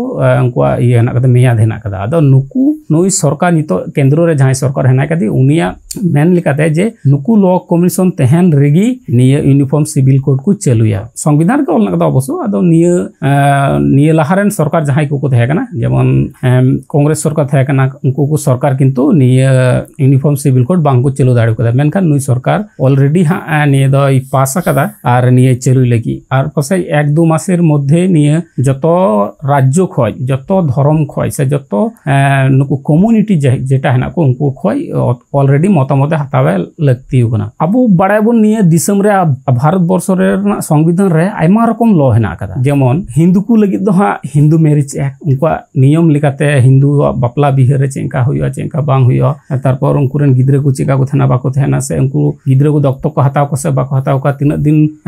ᱩᱱᱠᱩᱣᱟᱜ ᱤᱭᱟᱹ ᱦᱮᱱᱟᱜ ᱠᱟᱫᱟ, ᱢᱮᱭᱟᱫ ᱦᱮᱱᱟᱜ ᱠᱟᱫᱟ᱾ ᱟᱫᱚ ᱱᱩᱠᱩ ᱱᱩᱭ ᱥᱚᱨᱠᱟᱨ, ᱱᱤᱛᱚᱜ ᱠᱮᱱᱫᱨᱚ ᱨᱮ ᱡᱟᱦᱟᱸᱭ ᱥᱚᱨᱠᱟᱨ ᱦᱮᱱᱟᱭ ᱠᱟᱫᱮ, ᱩᱱᱤᱭᱟᱜ ᱢᱮᱱ ᱞᱮᱠᱟᱛᱮ ᱡᱮ ᱱᱩᱠᱩ ᱞᱚ ᱠᱚᱢᱤᱥᱚᱱ ᱛᱟᱦᱮᱱ ᱨᱮᱜᱮ ᱱᱤᱭᱟᱹ ᱤᱭᱩᱱᱤᱯᱷᱚᱨᱢ ᱥᱤᱵᱤᱞ ᱠᱳᱰ ᱠᱚ ᱪᱟᱹᱞᱩᱭᱟ᱾ ᱥᱚᱝᱵᱤᱫᱷᱟᱱ ᱨᱮᱜᱮ ᱚᱞ ᱢᱮᱱᱟᱜ ᱠᱟᱫᱟ ᱚᱵᱚᱥᱥᱚ᱾ ᱟᱫᱚ ᱱᱤᱭᱟᱹ ᱱᱤᱭᱟᱹ ᱞᱟᱦᱟ ᱨᱮᱱ ᱥᱚᱨᱠᱟᱨ ᱡᱟᱦᱟᱸᱭ ᱠᱚᱠᱚ ᱛᱟᱦᱮᱸ ᱠᱟᱱᱟ, ᱡᱮᱢᱚᱱ ᱠᱚᱝᱜᱨᱮᱥ ᱥᱚᱨᱠᱟᱨ ᱛᱟᱦᱮᱸ ᱠᱟᱱᱟ, ᱩᱱᱠᱩ ᱠᱚ ᱥᱚᱨᱠᱟᱨ ᱠᱤᱱᱛᱩ ᱱᱤᱭᱟᱹ ᱤᱭᱩᱱᱤᱯᱷᱚᱨᱢ ᱥᱤᱵᱤᱞ ᱠᱳᱰ ᱵᱟᱝ ᱠᱚ ᱪᱟᱹᱞᱩ ᱫᱟᱲᱮ ᱠᱟᱫᱟ᱾ ᱢᱮᱱᱠᱷᱟᱱ ᱱᱩᱭ ᱥᱚᱨᱠᱟᱨ ᱚᱞᱨᱮᱰᱤ ᱦᱟᱸᱜ ᱱᱤᱭᱟᱹ ᱫᱚᱭ ᱯᱟᱥ ᱟᱠᱟᱫᱟ ᱟᱨ ᱱᱤᱭᱟᱹ ᱪᱟᱹᱞᱩᱭ ᱞᱟᱹᱜᱤᱫ, ᱟᱨ ᱯᱟᱥᱮᱡ ᱮᱠ ᱫᱩ ᱢᱟᱥᱮᱨ ᱢᱚᱫᱽᱫᱷᱮ ᱱᱤᱭᱟᱹ ᱡᱚᱛᱚ ᱨᱟᱡᱽᱡᱚ ᱠᱷᱚᱡ, ᱡᱚᱛᱚ ᱫᱷᱚᱨᱚᱢ ᱠᱷᱚᱡ ᱥᱮ ᱡᱚᱛᱚ ᱱᱩᱠᱩ ᱠᱚᱢᱩᱱᱤᱴᱤ ᱡᱮᱴᱟ ᱦᱮᱱᱟᱜ ᱠᱚ, ᱩᱱᱠᱩ ᱠᱷᱚᱡ ᱚᱞᱨᱮᱰᱤ ᱢᱚᱛᱟᱢᱚᱛ ᱮ ᱦᱟᱛᱟᱣ ᱮ ᱞᱟᱹᱠᱛᱤ ᱠᱟᱱᱟ᱾ ᱟᱵᱚ ᱵᱟᱲᱟᱭ ᱵᱚᱱ ᱱᱤᱭᱟᱹ ᱫᱤᱥᱚᱢ ᱨᱮ, ᱵᱷᱟᱨᱚᱛ ᱵᱚᱨᱥᱚ ᱨᱮᱱᱟᱜ ᱥᱚᱝᱵᱤᱫᱷᱟᱱ ᱨᱮ ᱟᱭᱢᱟ ᱨᱚᱠᱚᱢ ᱞᱚ ᱦᱮᱱᱟᱜ ᱟᱠᱟᱫᱟ᱾ ᱡᱮᱢᱚᱱ ᱦᱤᱱᱫᱩ ᱠᱚ ᱞᱟᱹᱜᱤᱫ ᱫᱚ ᱦᱟᱸᱜ ᱦᱤᱱᱫᱩ ᱢᱮᱨᱤᱡᱽ ᱮᱠᱴ, ᱩᱱᱠᱩᱣᱟᱜ ᱱᱤᱭᱚᱢ ᱞᱮᱠᱟᱛᱮ ᱦᱤᱱᱫᱩᱣᱟᱜ ᱵᱟᱯᱞᱟ ᱵᱤᱦᱟᱹ ᱨᱮ ᱪᱮᱫ ᱞᱮᱠᱟ ᱦᱩᱭᱩᱜᱼᱟ, ᱪᱮᱫ ᱞᱮᱠᱟ ᱵᱟᱝ ᱦᱩᱭᱩᱜᱼᱟ, ᱛᱟᱨᱯᱚᱨ ᱩᱱᱠᱩ ᱨᱮᱱ ᱜᱤᱫᱽᱨᱟᱹ ᱠᱚ ᱪᱮᱫ ᱞᱮᱠᱟ ᱠᱚ ᱛᱟᱦᱮᱱᱟ, ᱵᱟᱠᱚ ᱛᱟᱦᱮᱱᱟ, ᱥᱮ ᱩᱱᱠᱩ ᱜᱤᱫᱽᱨᱟᱹ ᱠᱚ ᱫᱚᱛᱛᱚᱠ ᱠᱚ ᱦᱟᱛᱟᱣ ᱠᱚᱣᱟ ᱥᱮ ᱵᱟᱠᱚ ᱦᱟᱛᱟᱣ ᱠᱚᱣᱟ, ᱛᱤᱱᱟᱹᱜ ᱫᱤᱱ,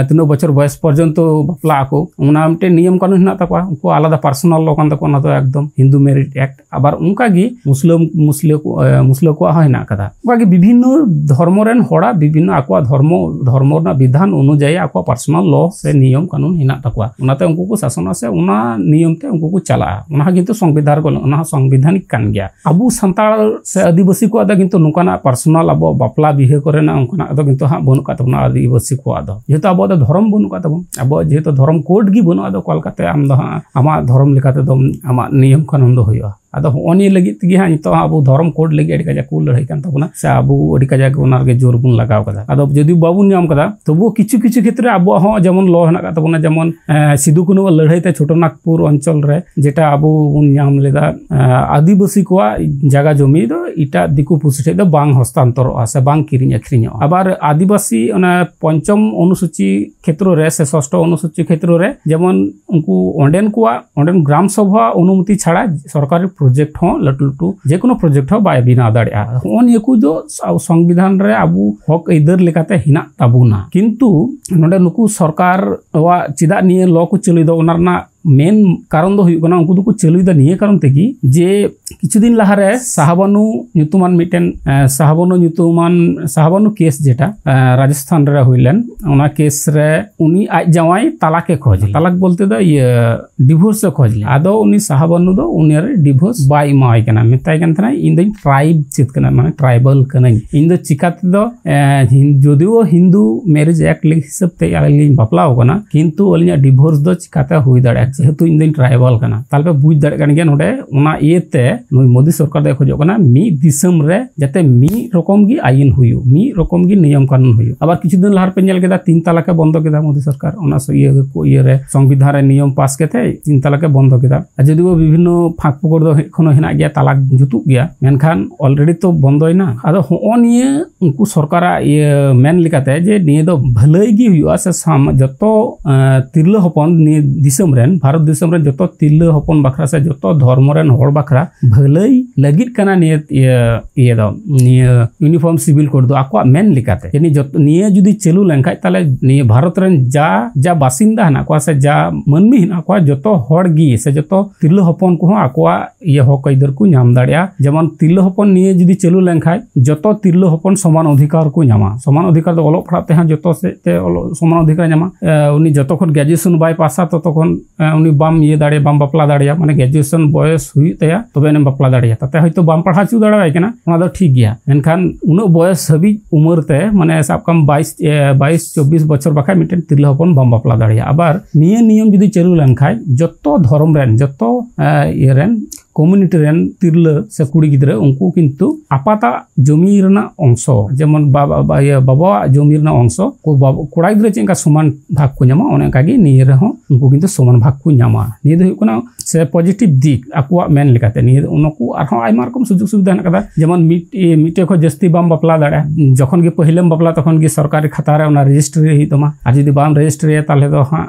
ᱛᱤᱱᱟᱹᱜ ᱵᱚᱪᱷᱚᱨ ᱵᱚᱭᱮᱥ ᱯᱚᱨᱡᱚᱱᱛᱚ ᱵᱟᱯᱞᱟᱜ ᱟᱠᱚ, ᱚᱱᱟ ᱢᱤᱫᱴᱮᱱ ᱱᱤᱭᱚᱢ ᱠᱟᱹᱱᱩᱱ ᱦᱮᱱᱟᱜ ᱛᱟᱠᱚᱣᱟ᱾ ᱩᱱᱠᱩ ᱟᱞᱟᱫᱟ ᱯᱟᱨᱥᱚᱱᱟᱞ ᱞᱚ ᱠᱟᱱ ᱛᱟᱠᱚᱣᱟ, ᱚᱱᱟ ᱫᱚ ᱮᱠᱫᱚᱢ ᱦᱤᱱᱫᱩ ᱢᱮᱨᱤᱡᱽ ᱮᱠᱴ᱾ ᱟᱵᱟᱨ ᱚᱱᱠᱟᱜᱮ ᱢᱩᱥᱞᱟᱹ ᱢᱩᱥᱞᱟᱹ ᱠᱚ, ᱮ, ᱢᱩᱥᱞᱟᱹ ᱠᱚᱣᱟᱜ ᱦᱚᱸ ᱦᱮᱱᱟᱜ ᱟᱠᱟᱫᱟ᱾ ᱚᱱᱠᱟᱜᱮ ᱵᱤᱵᱷᱤᱱᱱᱚ ᱫᱷᱚᱨᱢᱚ ᱨᱮᱱ ᱦᱚᱲᱟᱜ ᱵᱤᱵᱷᱤᱱᱱᱚ ᱟᱠᱚᱣᱟᱜ ᱫᱷᱚᱨᱢᱚ, ᱫᱷᱚᱨᱢᱚ ᱨᱮᱱᱟᱜ ᱵᱤᱫᱷᱟᱱ ᱚᱱᱩᱡᱟᱭᱤ ᱟᱠᱚᱣᱟᱜ ᱯᱟᱨᱥᱚᱱᱟᱞ ᱞᱚ ᱥᱮ ᱱᱤᱭᱚᱢ ᱠᱟᱹᱱᱩᱱ ᱦᱮᱱᱟᱜ ᱛᱟᱠᱚᱣᱟ᱾ ᱚᱱᱟᱛᱮ ᱩᱱᱠᱩ ᱠᱚ ᱥᱟᱥᱚᱱᱚᱜᱼᱟ ᱥᱮ ᱚᱱᱟ ᱱᱤᱭᱚᱢ ᱛᱮ ᱩᱱᱠᱩ ᱠᱚ ᱪᱟᱞᱟᱜᱼᱟ᱾ ᱚᱱᱟ ᱦᱚᱸ ᱠᱤᱱᱛᱩ ᱥᱚᱝᱵᱤᱫᱷᱟᱱ ᱨᱮ ᱵᱟᱹᱱᱩᱜᱼᱟ, ᱚᱱᱟ ᱦᱚᱸ ᱥᱚᱝᱵᱤᱫᱷᱟᱱᱤᱠ ᱠᱟᱱ ᱜᱮᱭᱟ᱾ ᱟᱵᱚ ᱥᱟᱱᱛᱟᱲ ᱥᱮ ᱟᱹᱫᱤᱵᱟᱹᱥᱤ ᱠᱚᱣᱟᱜ ᱫᱚ ᱠᱤᱱᱛᱩ ᱱᱚᱝᱠᱟᱱᱟᱜ ᱯᱟᱨᱥᱚᱱᱟᱞ ᱟᱵᱚᱣᱟᱜ ᱵᱟᱯᱞᱟ ᱵᱤᱦᱟᱹ ᱠᱚᱨᱮᱱᱟᱜ ᱚᱱᱠᱟᱱᱟᱜ ᱫᱚ ᱠᱤᱱᱛᱩ ᱦᱟᱸᱜ ᱵᱟᱹᱱᱩᱜ ᱟᱠᱟᱫ ᱛᱟᱵᱚᱱᱟ᱾ ᱟᱹᱫᱤᱵᱟᱹᱥᱤ ᱠᱚᱣᱟᱜ ᱫᱚ ᱡᱮᱦᱮᱛᱩ ᱟᱵᱚᱣᱟᱜ ᱫᱚ ᱫᱷᱚᱨᱚᱢ ᱵᱟᱹᱱᱩᱜ ᱟᱠᱟᱫ ᱛᱟᱵᱚᱱ, ᱟᱵᱚᱣᱟᱜ ᱡᱮᱦᱮᱛᱩ ᱫᱷᱚᱨᱚᱢ ᱠᱳᱰ ᱜᱮ ᱵᱟᱹᱱᱩᱜᱼᱟ, ᱟᱫᱚ ᱚᱠᱟ ᱞᱮᱠᱟᱛᱮ ᱟᱢ ᱫᱚ ᱦᱟᱸᱜ ᱟᱢᱟᱜ ᱫᱷᱚᱨᱚᱢ ᱞᱮᱠᱟᱛᱮ ᱫᱚ ᱟᱢᱟᱜ ᱱᱤᱭᱚᱢ ᱠᱟᱹᱱᱩᱱ ᱫᱚ ᱦᱩᱭᱩᱜᱼᱟ? ᱟᱫᱚ ᱦᱚᱸᱜᱼᱚ ᱱᱤᱭᱟᱹ ᱞᱟᱹᱜᱤᱫ ᱛᱮᱜᱮ ᱦᱟᱸᱜ ᱱᱤᱛᱚᱜ ᱦᱟᱸᱜ ᱟᱵᱚ ᱫᱷᱚᱨᱚᱢ ᱠᱳᱰ ᱞᱟᱹᱜᱤᱫ ᱟᱹᱰᱤ ᱠᱟᱡᱟᱠ ᱠᱚ ᱞᱟᱹᱲᱦᱟᱹᱭ ᱠᱟᱱ ᱛᱟᱵᱚᱱᱟ, ᱥᱮ ᱟᱵᱚ ᱟᱹᱰᱤ ᱠᱟᱡᱟᱠ ᱚᱱᱟ ᱨᱮᱜᱮ ᱡᱳᱨ ᱵᱚᱱ ᱞᱟᱜᱟᱣ ᱠᱟᱫᱟ᱾ ᱟᱫᱚ ᱡᱩᱫᱤ ᱵᱟᱵᱚᱱ ᱧᱟᱢ ᱠᱟᱫᱟ, ᱛᱚᱵᱩ ᱠᱤᱪᱷᱩ ᱠᱤᱪᱷᱩ ᱠᱷᱮᱛᱨᱮ ᱟᱵᱚᱣᱟᱜ ᱦᱚᱸ ᱡᱮᱢᱚᱱ ᱞᱚ ᱦᱮᱱᱟᱜ ᱟᱠᱟᱫ ᱛᱟᱵᱚᱱᱟ, ᱡᱮᱢᱚᱱ, ᱮᱸ, ᱥᱤᱫᱩ ᱠᱟᱹᱱᱩᱣᱟᱜ ᱞᱟᱹᱲᱦᱟᱹᱭ ᱛᱮ ᱪᱷᱳᱴᱳ ᱱᱟᱜᱽᱯᱩᱨ ᱚᱧᱪᱚᱞ ᱨᱮ ᱡᱮᱴᱟ ᱟᱵᱚ ᱵᱚᱱ ᱧᱟᱢ ᱞᱮᱫᱟ, ᱮᱸ, ᱟᱹᱫᱤᱵᱟᱹᱥᱤ ᱠᱚᱣᱟᱜ ᱡᱟᱭᱜᱟ ᱡᱚᱢᱤ ᱫᱚ ᱮᱴᱟᱜ ᱫᱤᱠᱩ ᱯᱩᱥᱤ ᱴᱷᱮᱡ ᱫᱚ ᱵᱟᱝ ᱦᱚᱥᱛᱟᱱᱛᱚᱨᱚᱜᱼᱟ ᱥᱮ ᱵᱟᱝ ᱠᱤᱨᱤᱧ ᱟᱹᱠᱷᱨᱤᱧᱚᱜᱼᱟ᱾ ᱟᱵᱟᱨ ᱟᱹᱫᱤᱵᱟᱹᱥᱤ ᱚᱱᱟ ᱯᱚᱧᱪᱚᱢ ᱚᱱᱩᱥᱩᱪᱤ ᱠᱷᱮᱛᱨᱚ ᱨᱮ ᱥᱮ ᱥᱚᱥᱴᱚ ᱚᱱᱩᱥᱩᱪᱤ ᱠᱷᱮᱛᱨᱚ ᱨᱮ ᱡᱮᱢᱚᱱ ᱩᱱᱠᱩ ᱚᱸᱰᱮᱱ ᱠᱚᱣᱟᱜ, ᱚᱸᱰᱮᱱ ᱜᱨᱟᱢ ᱥᱚᱵᱷᱟ ᱚᱱᱩᱢᱚᱛᱤ ᱪᱷᱟᱲᱟ ᱥᱚᱨᱠᱟᱨᱤ ᱯᱨᱚᱡᱮᱠᱴ ᱦᱚᱸ, ᱞᱟᱹᱴᱩ ᱞᱟᱹᱴᱩ ᱡᱮᱠᱳᱱᱳ ᱯᱨᱚᱡᱮᱠᱴ ᱦᱚᱸ ᱵᱟᱭ ᱵᱮᱱᱟᱣ ᱫᱟᱲᱮᱭᱟᱜᱼᱟ᱾ ᱦᱚᱸᱜᱼᱚ ᱱᱤᱭᱟᱹ ᱠᱚ ᱫᱚ ᱥᱟ-, ᱥᱚᱝᱵᱤᱫᱷᱟᱱ ᱨᱮ ᱟᱵᱚ ᱦᱚᱠ ᱟᱹᱭᱫᱟᱹᱨ ᱞᱮᱠᱟᱛᱮ ᱦᱮᱱᱟᱜ ᱛᱟᱵᱚᱱᱟ᱾ ᱠᱤᱱᱛᱩ ᱱᱚᱰᱮ ᱱᱩᱠᱩ ᱥᱚᱨᱠᱟᱨ ᱟᱜ ᱪᱮᱫᱟᱜ ᱱᱤᱭᱟᱹ ᱞᱚ ᱠᱚ ᱪᱟᱹᱞᱩᱭᱮᱫᱟ, ᱚᱱᱟ ᱨᱮᱱᱟᱜ ᱢᱮᱱ ᱠᱟᱨᱚᱱ ᱫᱚ ᱦᱩᱭᱩᱜ ᱠᱟᱱᱟ, ᱩᱱᱠᱩ ᱫᱚᱠᱚ ᱪᱟᱹᱞᱩᱭᱮᱫᱟ ᱱᱤᱭᱟᱹ ᱠᱟᱨᱚᱱ ᱛᱮᱜᱮ ᱡᱮ ᱠᱤᱪᱷᱩ ᱫᱤᱱ ᱞᱟᱦᱟᱨᱮ ᱥᱟᱦᱟᱵᱟᱱᱩ ᱧᱩᱛᱩᱢᱟᱱ ᱢᱤᱫᱴᱮᱱ, ᱮ, ᱥᱟᱦᱟᱵᱟᱱᱩ ᱧᱩᱛᱩᱢᱟᱱ ᱥᱟᱦᱟᱵᱟᱱᱩ ᱠᱮᱥ ᱡᱮᱴᱟ, ᱮ, ᱨᱟᱡᱚᱥᱛᱷᱟᱱ ᱨᱮ ᱦᱩᱭ ᱞᱮᱱ, ᱚᱱᱟ ᱠᱮᱥ ᱨᱮ ᱩᱱᱤ ᱟᱡ ᱡᱟᱶᱟᱭ ᱛᱟᱞᱟᱠ ᱮ ᱠᱷᱚᱡᱽ ᱞᱮᱱᱟ᱾ ᱛᱟᱞᱟᱠ ᱵᱚᱞᱛᱮ ᱫᱚ ᱤᱭᱟᱹ ᱰᱤᱵᱷᱳᱨᱥ ᱮ ᱠᱷᱚᱡᱽ ᱞᱮᱱᱟ᱾ ᱟᱫᱚ ᱩᱱᱤ ᱥᱟᱦᱟᱵᱟᱱᱩ ᱫᱚ ᱩᱱᱤ ᱨᱮ ᱰᱤᱵᱷᱳᱨᱥ ᱵᱟᱭ ᱮᱢᱟᱣᱟᱭ ᱠᱟᱱᱟ, ᱢᱮᱛᱟᱭ ᱠᱟᱱ ᱛᱟᱦᱮᱱᱟ, "ᱤᱧ ᱫᱚᱧ ᱴᱨᱟᱭᱤᱵᱽ ᱪᱮᱫ ᱠᱟᱱᱟ, ᱢᱟᱱᱮ ᱴᱨᱟᱭᱵᱟᱞ ᱠᱟᱹᱱᱟᱹᱧ, ᱤᱧ ᱫᱚ ᱪᱤᱠᱟ ᱛᱮᱫᱚ, ᱮ, ᱦᱤᱱ-, ᱡᱚᱫᱤᱣ ᱦᱤᱱᱫᱩ ᱢᱮᱨᱮᱡᱽ ᱮᱠᱴ ᱦᱤᱥᱟᱹᱵ ᱛᱮ ᱟᱹᱞᱤᱧ ᱞᱤᱧ ᱵᱟᱯᱞᱟ ᱟᱠᱟᱱᱟ, ᱠᱤᱱᱛᱩ ᱟᱹᱞᱤᱧᱟᱜ ᱰᱤᱵᱷᱳᱨᱥ ᱫᱚ ᱪᱤᱠᱟᱛᱮ ᱦᱩᱭ ᱫᱟᱲᱮᱭᱟᱜᱼᱟ, ᱡᱮᱦᱮᱛᱩ ᱤᱧ ᱫᱚᱧ ᱴᱨᱟᱭᱵᱟᱞ ᱠᱟᱱᱟ?" ᱛᱟᱦᱞᱮ ᱯᱮ ᱵᱩᱡᱽ ᱫᱟᱲᱮᱭᱟᱜ ᱠᱟᱱ ᱜᱮᱭᱟ, ᱱᱚᱰᱮ ᱚᱱᱟ ᱤᱭᱟᱹᱛᱮ ᱱᱩᱭ ᱢᱳᱫᱤ ᱥᱚᱨᱠᱟᱨ ᱫᱚᱭ ᱠᱷᱚᱡᱚᱜ ᱠᱟᱱᱟ ᱢᱤᱫ ᱫᱤᱥᱚᱢ ᱨᱮ ᱡᱟᱛᱮ ᱢᱤᱫ ᱨᱚᱠᱚᱢ ᱜᱮ ᱟᱭᱤᱱ ᱦᱩᱭᱩᱜ, ᱢᱤᱫ ᱨᱚᱠᱚᱢ ᱜᱮ ᱱᱤᱭᱚᱢ ᱠᱟᱹᱱᱩᱱ ᱦᱩᱭᱩᱜ᱾ ᱟᱵᱟᱨ ᱠᱤᱪᱷᱩ ᱫᱤᱱ ᱞᱟᱦᱟ ᱨᱮᱯᱮ ᱧᱮᱞ ᱠᱮᱫᱟ, ᱛᱤᱱ ᱛᱟᱞᱟᱠ ᱮ ᱵᱚᱱᱫᱚ ᱠᱮᱫᱟ ᱢᱳᱫᱤ ᱥᱚᱨᱠᱟᱨ, ᱚᱱᱟ ᱥᱚ-, ᱤᱭᱟᱹ ᱠᱚ ᱤᱭᱟᱹ ᱨᱮ ᱥᱚᱝᱵᱤᱫᱷᱟᱱ ᱨᱮ ᱱᱤᱭᱚᱢ ᱯᱟᱥ ᱠᱟᱛᱮ ᱛᱤᱱ ᱛᱟᱞᱟᱠ ᱮ ᱵᱚᱱᱫᱚ ᱠᱮᱫᱟ᱾ ᱟᱨ ᱡᱩᱫᱤ ᱵᱤᱵᱷᱤᱱᱱᱚ ᱯᱷᱟᱸᱠ ᱯᱷᱚᱠᱚᱨ ᱫᱚ ᱮᱠᱷᱚᱱᱳ ᱦᱮᱱᱟᱜ ᱜᱮᱭᱟ, ᱛᱟᱞᱟᱠ ᱡᱩᱛᱩᱜ ᱜᱮᱭᱟ, ᱢᱮᱱᱠᱷᱟᱱ already ᱛᱚ ᱵᱚᱱᱫᱚᱭᱮᱱᱟ᱾ ᱟᱫᱚ ᱦᱚᱸᱜᱼᱚ ᱱᱤᱭᱟᱹ ᱩᱱᱠᱩ ᱥᱚᱨᱠᱟᱨᱟᱜ ᱤᱭᱟᱹ ᱢᱮᱱ ᱞᱮᱠᱟᱛᱮ ᱡᱮ ᱱᱤᱭᱟᱹ ᱫᱚ ᱵᱷᱟᱹᱞᱟᱹᱭ ᱜᱮ ᱦᱩᱭᱩᱜᱼᱟ, ᱥᱮ ᱥᱟᱢ-, ᱡᱚᱛᱚ, ᱮᱸ, ᱛᱤᱨᱞᱟᱹ ᱦᱚᱯᱚᱱ ᱱᱤᱭᱟᱹ ᱫᱤᱥᱚᱢ ᱨᱮᱱ, ᱵᱷᱟᱨᱚᱛ ᱫᱤᱥᱚᱢ ᱨᱮᱱ ᱡᱚᱛᱚ ᱛᱤᱨᱞᱟᱹ ᱦᱚᱯᱚᱱ ᱵᱟᱠᱷᱨᱟ ᱥᱮ ᱡᱚᱛᱚ ᱫᱷᱚᱨᱢᱚ ᱨᱮᱱ ᱦᱚᱲ ᱵᱟᱠᱷᱨᱟ ᱵᱷᱟᱹᱞᱟᱹᱭ ᱞᱟᱹᱜᱤᱫ ᱠᱟᱱᱟ ᱱᱤᱭᱟᱹ ᱤᱭᱟᱹ, ᱤᱭᱟᱹ ᱫᱚ, ᱱᱤᱭᱟᱹ ᱤᱭᱩᱱᱤᱯᱷᱚᱨᱢ ᱥᱤᱵᱤᱞ ᱠᱳᱰ ᱫᱚ ᱟᱠᱚᱣᱟᱜ ᱢᱮᱱ ᱞᱮᱠᱟᱛᱮ᱾ ᱡᱟᱹᱱᱤᱡ ᱡᱚᱛ-, ᱱᱤᱭᱟᱹ ᱡᱩᱫᱤ ᱪᱟᱹᱞᱩ ᱞᱮᱱᱠᱷᱟᱡ, ᱛᱟᱦᱞᱮ ᱱᱤᱭᱟᱹ ᱵᱷᱟᱨᱚᱛ ᱨᱮᱱ ᱡᱟ, ᱡᱟ ᱵᱟᱥᱤᱱᱫᱟ ᱦᱮᱱᱟᱜ ᱠᱚᱣᱟ ᱥᱮ ᱡᱟ ᱢᱟᱹᱱᱢᱤ ᱦᱮᱱᱟᱜ ᱠᱚᱣᱟ, ᱡᱚᱛᱚ ᱦᱚᱲ ᱜᱮ ᱥᱮ ᱡᱚᱛᱚ ᱛᱤᱨᱞᱟᱹ ᱦᱚᱯᱚᱱ ᱠᱚᱦᱚᱸ ᱟᱠᱚᱣᱟᱜ ᱤᱭᱟᱹ ᱦᱚᱠ ᱟᱹᱭᱫᱟᱹᱨ ᱠᱚ ᱧᱟᱢ ᱫᱟᱲᱮᱭᱟᱜᱼᱟ᱾ ᱡᱮᱢᱚᱱ ᱛᱤᱨᱞᱟᱹ ᱦᱚᱯᱚᱱ ᱱᱤᱭᱟᱹ ᱡᱩᱫᱤ ᱪᱟᱹᱞᱩ ᱞᱮᱱᱠᱷᱟᱡ, ᱡᱚᱛᱚ ᱛᱤᱨᱞᱟᱹ ᱦᱚᱯᱚᱱ ᱥᱚᱢᱟᱱ ᱚᱫᱷᱤᱠᱟᱨ ᱠᱚ ᱧᱟᱢᱟ᱾ ᱥᱚᱢᱟᱱ ᱚᱫᱷᱤᱠᱟᱨ ᱫᱚ ᱚᱞᱚᱜ ᱯᱟᱲᱦᱟᱜ ᱛᱮᱦᱚᱸ ᱡᱚᱛᱚ ᱥᱮᱫ ᱛᱮ ᱚᱞᱚᱜ, ᱥᱚᱢᱟᱱ ᱚᱫᱷᱤᱠᱟᱨ ᱧᱟᱢᱟ᱾ ᱮ, ᱩᱱᱤ ᱡᱚᱛᱚ ᱠᱷᱚᱱ ᱜᱨᱮᱡᱩᱭᱮᱥᱚᱱ ᱵᱟᱭ ᱯᱟᱥᱟ, ᱛᱚᱛᱚ ᱠᱷᱚᱱ, ᱮ, ᱩᱱᱤ ᱵᱟᱢ ᱤᱭᱟᱹ ᱫᱟᱲᱮᱭᱟᱜᱼᱟ, ᱵᱟᱢ ᱵᱟᱯᱞᱟ ᱫᱟᱲᱮᱭᱟᱜᱼᱟ᱾ ᱢᱟᱱᱮ ᱜᱨᱮᱡᱩᱭᱮᱥᱚᱱ ᱵᱚᱭᱚᱥ ᱦᱩᱭᱩᱜ ᱛᱟᱭᱟ, ᱛᱚᱵᱮ ᱟᱹᱱᱤᱡ ᱮᱢ ᱵᱟᱯᱞᱟ ᱫᱟᱲᱮᱭᱟᱜᱼᱟ᱾ ᱛᱟᱛᱮ ᱦᱚᱭᱛᱳ ᱵᱟᱢ ᱯᱟᱲᱦᱟᱣ ᱦᱚᱪᱚ ᱫᱟᱲᱮᱭᱟᱭ ᱠᱟᱱᱟ, ᱚᱱᱟ ᱫᱚ ᱴᱷᱤᱠ ᱜᱮᱭᱟ᱾ ᱢᱮᱱᱠᱷᱟᱱ ᱩᱱᱟᱹᱜ ᱵᱚᱭᱚᱥ ᱦᱟᱹᱵᱤᱡ ᱩᱢᱮᱨ ᱛᱮ, ᱢᱟᱱᱮ ᱥᱟᱵ ᱠᱟᱜ ᱢᱮ ᱵᱟᱭᱤᱥ, ᱮ, ᱵᱟᱭᱤᱥ ᱪᱚᱵᱵᱤᱥ ᱵᱚᱪᱷᱚᱨ ᱵᱟᱠᱷᱟᱡ ᱢᱤᱫᱴᱮᱱ ᱛᱤᱨᱞᱟᱹ ᱦᱚᱯᱚᱱ ᱵᱟᱢ ᱵᱟᱯᱞᱟ ᱫᱟᱲᱮᱭᱟᱜᱼᱟ᱾ ᱟᱵᱟᱨ ᱱᱤᱭᱟᱹ ᱱᱤᱭᱚᱢ ᱡᱩᱫᱤ ᱪᱟᱹᱞᱩ ᱞᱮᱱᱠᱷᱟᱡ, ᱡᱚᱛᱚ ᱫᱷᱚᱨᱚᱢ ᱨᱮᱱ, ᱡᱚᱛᱚ, ᱮ, ᱤᱭᱟᱹ ᱨᱮᱱ ᱠᱚᱢᱤᱭᱩᱱᱤᱴᱤ ᱨᱮᱱ ᱛᱤᱨᱞᱟᱹ ᱥᱮ ᱠᱩᱲᱤ ᱜᱤᱫᱽᱨᱟᱹ, ᱩᱱᱠᱩ ᱠᱤᱱᱛᱩ ᱟᱯᱟᱛᱟᱜ ᱡᱚᱢᱤ ᱨᱮᱱᱟᱜ ᱚᱝᱥᱚ, ᱡᱮᱢᱚᱱ ᱵᱟᱵᱟ, ᱵᱟ-, ᱤᱭᱟᱹ, ᱵᱟᱵᱟᱣᱟᱜ ᱡᱚᱢᱤ ᱨᱮᱱᱟᱜ ᱚᱝᱥᱚ, ᱠᱚ ᱵᱟᱵ-, ᱠᱚᱲᱟ ᱜᱤᱫᱽᱨᱟᱹ ᱪᱮᱫ ᱞᱮᱠᱟ ᱥᱚᱢᱟᱱ ᱵᱷᱟᱜᱽ ᱠᱚ ᱧᱟᱢᱟ, ᱚᱱᱮ ᱚᱱᱠᱟ ᱜᱮ ᱱᱤᱭᱟᱹ ᱨᱮᱦᱚᱸ ᱩᱱᱠᱩ ᱠᱤᱱᱛᱩ ᱥᱚᱢᱟᱱ ᱵᱷᱟᱜᱽ ᱠᱚ ᱧᱟᱢᱟ᱾ ᱱᱤᱭᱟᱹ ᱫᱚ ᱦᱩᱭᱩᱜ ᱠᱟᱱᱟ ᱥᱮ ᱯᱚᱡᱤᱴᱤᱵᱷ ᱫᱤᱠ ᱟᱠᱚᱣᱟᱜ ᱢᱮᱱ ᱞᱮᱠᱟᱛᱮ᱾ ᱱᱤᱭᱟᱹ ᱫᱚ, ᱱᱩᱠᱩ ᱟᱨᱦᱚᱸ ᱟᱭᱢᱟ ᱨᱚᱠᱚᱢ ᱥᱩᱡᱳᱜᱽ ᱥᱩᱵᱤᱫᱷᱟ ᱦᱮᱱᱟᱜ ᱠᱟᱫᱟ, ᱡᱮᱢᱚᱱ ᱢᱤᱫ, ᱢᱤᱫᱴᱮᱡ ᱠᱷᱚᱱ ᱡᱟᱹᱥᱛᱤ ᱵᱟᱢ ᱵᱟᱯᱞᱟ ᱫᱟᱲᱮᱭᱟᱜᱼᱟ᱾ ᱡᱚᱠᱷᱚᱱ ᱜᱮ ᱯᱟᱹᱦᱤᱞᱮᱢ ᱵᱟᱯᱞᱟ, ᱛᱚᱠᱷᱚᱱ ᱜᱮ ᱥᱚᱨᱠᱟᱨᱤ ᱠᱷᱟᱛᱟ ᱨᱮ ᱚᱱᱟ ᱨᱮᱡᱤᱥᱴᱨᱤ ᱦᱩᱭᱩᱜ ᱛᱟᱢᱟ, ᱟᱨ ᱡᱩᱫᱤ ᱵᱟᱢ ᱨᱮᱡᱤᱥᱴᱨᱤᱭᱟ, ᱛᱟᱦᱚᱞᱮ ᱫᱚ ᱦᱟᱸᱜ,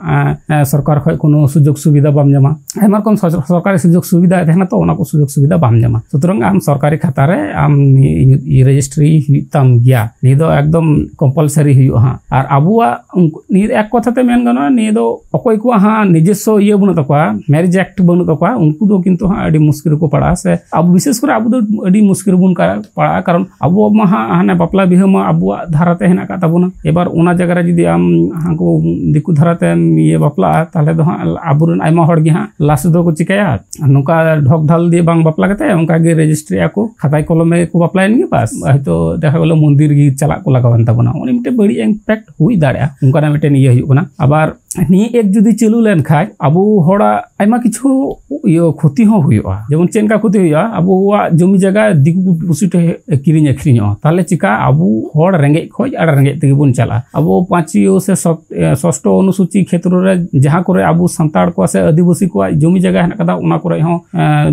ᱮ, ᱮ, ᱥᱚᱨᱠᱟᱨ ᱠᱷᱚᱱ ᱠᱳᱱᱳ ᱥᱩᱡᱳᱜᱽ ᱥᱩᱵᱤᱫᱷᱟ ᱵᱟᱢ ᱧᱟᱢᱟ᱾ ᱟᱭᱢᱟ ᱨᱚᱠᱚᱢ ᱥᱚ-, ᱥᱚᱨᱠᱟᱨᱤ ᱥᱩᱡᱳᱜᱽ ᱥᱩᱵᱤᱫᱷᱟ ᱛᱟᱦᱮᱱᱟ ᱛᱚ, ᱚᱱᱟ ᱠᱚ ᱥᱩᱡᱳᱜᱽ ᱥᱩᱵᱤᱫᱷᱟ ᱵᱟᱢ ᱧᱟᱢᱟ᱾ ᱥᱩᱛᱚᱨᱟᱝ ᱟᱢ ᱥᱚᱨᱠᱟᱨᱤ ᱠᱷᱟᱛᱟ ᱨᱮ ᱟᱢ ᱨᱮᱡᱤᱥᱴᱨᱤ ᱦᱩᱭᱩᱜ ᱛᱟᱢ ᱜᱮᱭᱟ, ᱱᱤᱭᱟᱹ ᱫᱚ ᱮᱠᱫᱚᱢ ᱠᱚᱢᱯᱟᱞᱥᱟᱨᱤ ᱦᱩᱭᱩᱜᱼᱟ ᱦᱟᱸᱜ᱾ ᱟᱨ ᱟᱵᱚᱣᱟᱜ ᱩᱱᱠᱩ, ᱱᱤᱭᱟᱹ ᱮᱠ ᱠᱚᱛᱷᱟ ᱛᱮ ᱢᱮᱱ ᱜᱟᱱᱚᱜᱼᱟ, ᱱᱤᱭᱟᱹ ᱫᱚ ᱚᱠᱚᱭ ᱠᱚᱣᱟᱜ ᱦᱟᱸᱜ ᱱᱤᱡᱚᱥᱥᱚ ᱤᱭᱟᱹ ᱵᱟᱹᱱᱩᱜ ᱛᱟᱠᱚᱣᱟ, ᱢᱮᱨᱮᱡᱽ ᱮᱠᱴ ᱵᱟᱹᱱᱩᱜ ᱛᱟᱠᱚᱣᱟ, ᱩᱱᱠᱩ ᱫᱚ ᱠᱤᱱᱛᱩ ᱦᱟᱸᱜ ᱟᱹᱰᱤ ᱢᱩᱥᱠᱤᱞ ᱨᱮᱠᱚ ᱯᱟᱲᱟᱜᱼᱟ᱾ ᱥᱮ ᱟᱵᱚ ᱵᱤᱥᱮᱥ ᱠᱚᱨᱮ ᱟᱵᱚ ᱫᱚ ᱟᱹᱰᱤ ᱢᱩᱥᱠᱤᱞ ᱨᱮᱵᱚᱱ ᱠᱟ-, ᱯᱟᱲᱟᱜᱼᱟ, ᱠᱟᱨᱚᱱ ᱟᱵᱚᱣᱟᱜ ᱢᱟ ᱦᱟᱸᱜ ᱦᱟᱱᱮ ᱵᱟᱯᱞᱟ ᱵᱤᱦᱟᱹ ᱢᱟ ᱟᱵᱚᱣᱟᱜ ᱫᱷᱟᱨᱟ ᱛᱮ ᱦᱮᱱᱟᱜ ᱟᱠᱟᱫ ᱛᱟᱵᱚᱱᱟ᱾ ᱮᱵᱟᱨ ᱚᱱᱟ ᱡᱟᱭᱜᱟ ᱨᱮ ᱡᱩᱫᱤ ᱟᱢ ᱦᱟᱱᱠᱩ ᱫᱤᱠᱩ ᱫᱷᱟᱨᱟ ᱛᱮᱢ ᱤᱭᱟᱹ ᱵᱟᱯᱞᱟᱜᱼᱟ, ᱛᱟᱦᱚᱞᱮ ᱫᱚ ᱦᱟᱸᱜ ᱟᱵᱚᱨᱮᱱ ᱟᱭᱢᱟ ᱦᱚᱲ ᱜᱮ ᱦᱟᱸᱜ ᱞᱟᱥ ᱫᱚᱠᱚ ᱪᱤᱠᱟᱹᱭᱟ, ᱱᱚᱝᱠᱟ ᱰᱷᱚᱠ ᱰᱷᱟᱞ ᱫᱤᱭᱮ ᱵᱟᱝ ᱵᱟᱯᱞᱟ ᱠᱟᱛᱮ ᱚᱱᱠᱟ ᱜᱮ ᱨᱮᱡᱤᱥᱴᱨᱤ ᱟᱠᱚ, ᱠᱷᱟᱛᱟᱭ ᱠᱚᱞᱚᱢᱮ ᱠᱚ ᱵᱟᱯᱞᱟᱭᱮᱱ ᱜᱮ, ᱵᱟᱥ ᱦᱚᱭᱛᱳ ᱫᱮᱠᱷᱟ ᱜᱮᱞᱚ ᱢᱚᱱᱫᱤᱨ ᱜᱮ ᱪᱟᱞᱟᱜ ᱠᱚ ᱞᱟᱜᱟᱣᱮᱱ ᱛᱟᱵᱚᱱᱟ᱾ ᱚᱱᱮ ᱢᱤᱫᱴᱮᱱ ᱵᱟᱹᱲᱤᱡ ᱤᱢᱯᱮᱠᱴ ᱦᱩᱭ ᱫᱟᱲᱮᱭᱟᱜᱼᱟ, ᱚᱱᱠᱟᱱᱟᱜ ᱢᱤᱫᱴᱮᱱ ᱤᱭᱟᱹ ᱦᱩᱭᱩᱜ ᱠᱟᱱᱟ᱾ ᱟᱵᱟᱨ ᱱᱤᱭᱟᱹ ᱮᱠ ᱡᱩᱫᱤ ᱪᱟᱹᱞᱩ ᱞᱮᱱᱠᱷᱟᱡ ᱟᱵᱚ ᱦᱚᱲᱟᱜ ᱟᱭᱢᱟ ᱠᱤᱪᱷᱩ ᱤᱭᱟᱹ ᱠᱷᱚᱛᱤ ᱦᱚᱸ ᱦᱩᱭᱩᱜᱼᱟ᱾ ᱡᱮᱢᱚᱱ ᱪᱮᱫ ᱞᱮᱠᱟ ᱠᱷᱚᱛᱤ ᱦᱩᱭᱩᱜᱼᱟ? ᱟᱵᱚᱣᱟᱜ ᱡᱚᱢᱤ ᱡᱟᱭᱜᱟ ᱫᱤᱠᱩ ᱯᱩᱥᱤ ᱴᱷᱮᱱ ᱠᱤᱨᱤᱧ ᱟᱹᱠᱷᱨᱤᱧᱚᱜᱼᱟ, ᱛᱟᱦᱚᱞᱮ ᱪᱤᱠᱟ ᱟᱵᱚ ᱦᱚᱲ ᱨᱮᱸᱜᱮᱡ ᱠᱷᱚᱡ ᱟᱨ ᱨᱮᱸᱜᱮᱡ ᱛᱮᱜᱮ ᱵᱚᱱ ᱪᱟᱞᱟᱜᱼᱟ᱾ ᱟᱵᱚ ᱯᱟᱸᱪᱤᱭᱳ ᱥᱮ ᱥᱚᱯ-, ᱮ, ᱥᱚᱥᱴᱚ ᱚᱱᱩᱥᱩᱪᱤ ᱠᱷᱮᱛᱨᱚ ᱨᱮ ᱡᱟᱦᱟᱸ ᱠᱚᱨᱮ ᱟᱵᱚ ᱥᱟᱱᱛᱟᱲ ᱠᱚᱣᱟᱜ ᱥᱮ ᱟᱹᱫᱤᱵᱟᱹᱥᱤ ᱠᱚᱣᱟᱜ ᱡᱚᱢᱤ ᱡᱟᱭᱜᱟ ᱦᱮᱱᱟᱜ ᱠᱟᱫᱟ, ᱚᱱᱟ ᱠᱚᱨᱮ ᱦᱚᱸ, ᱮ,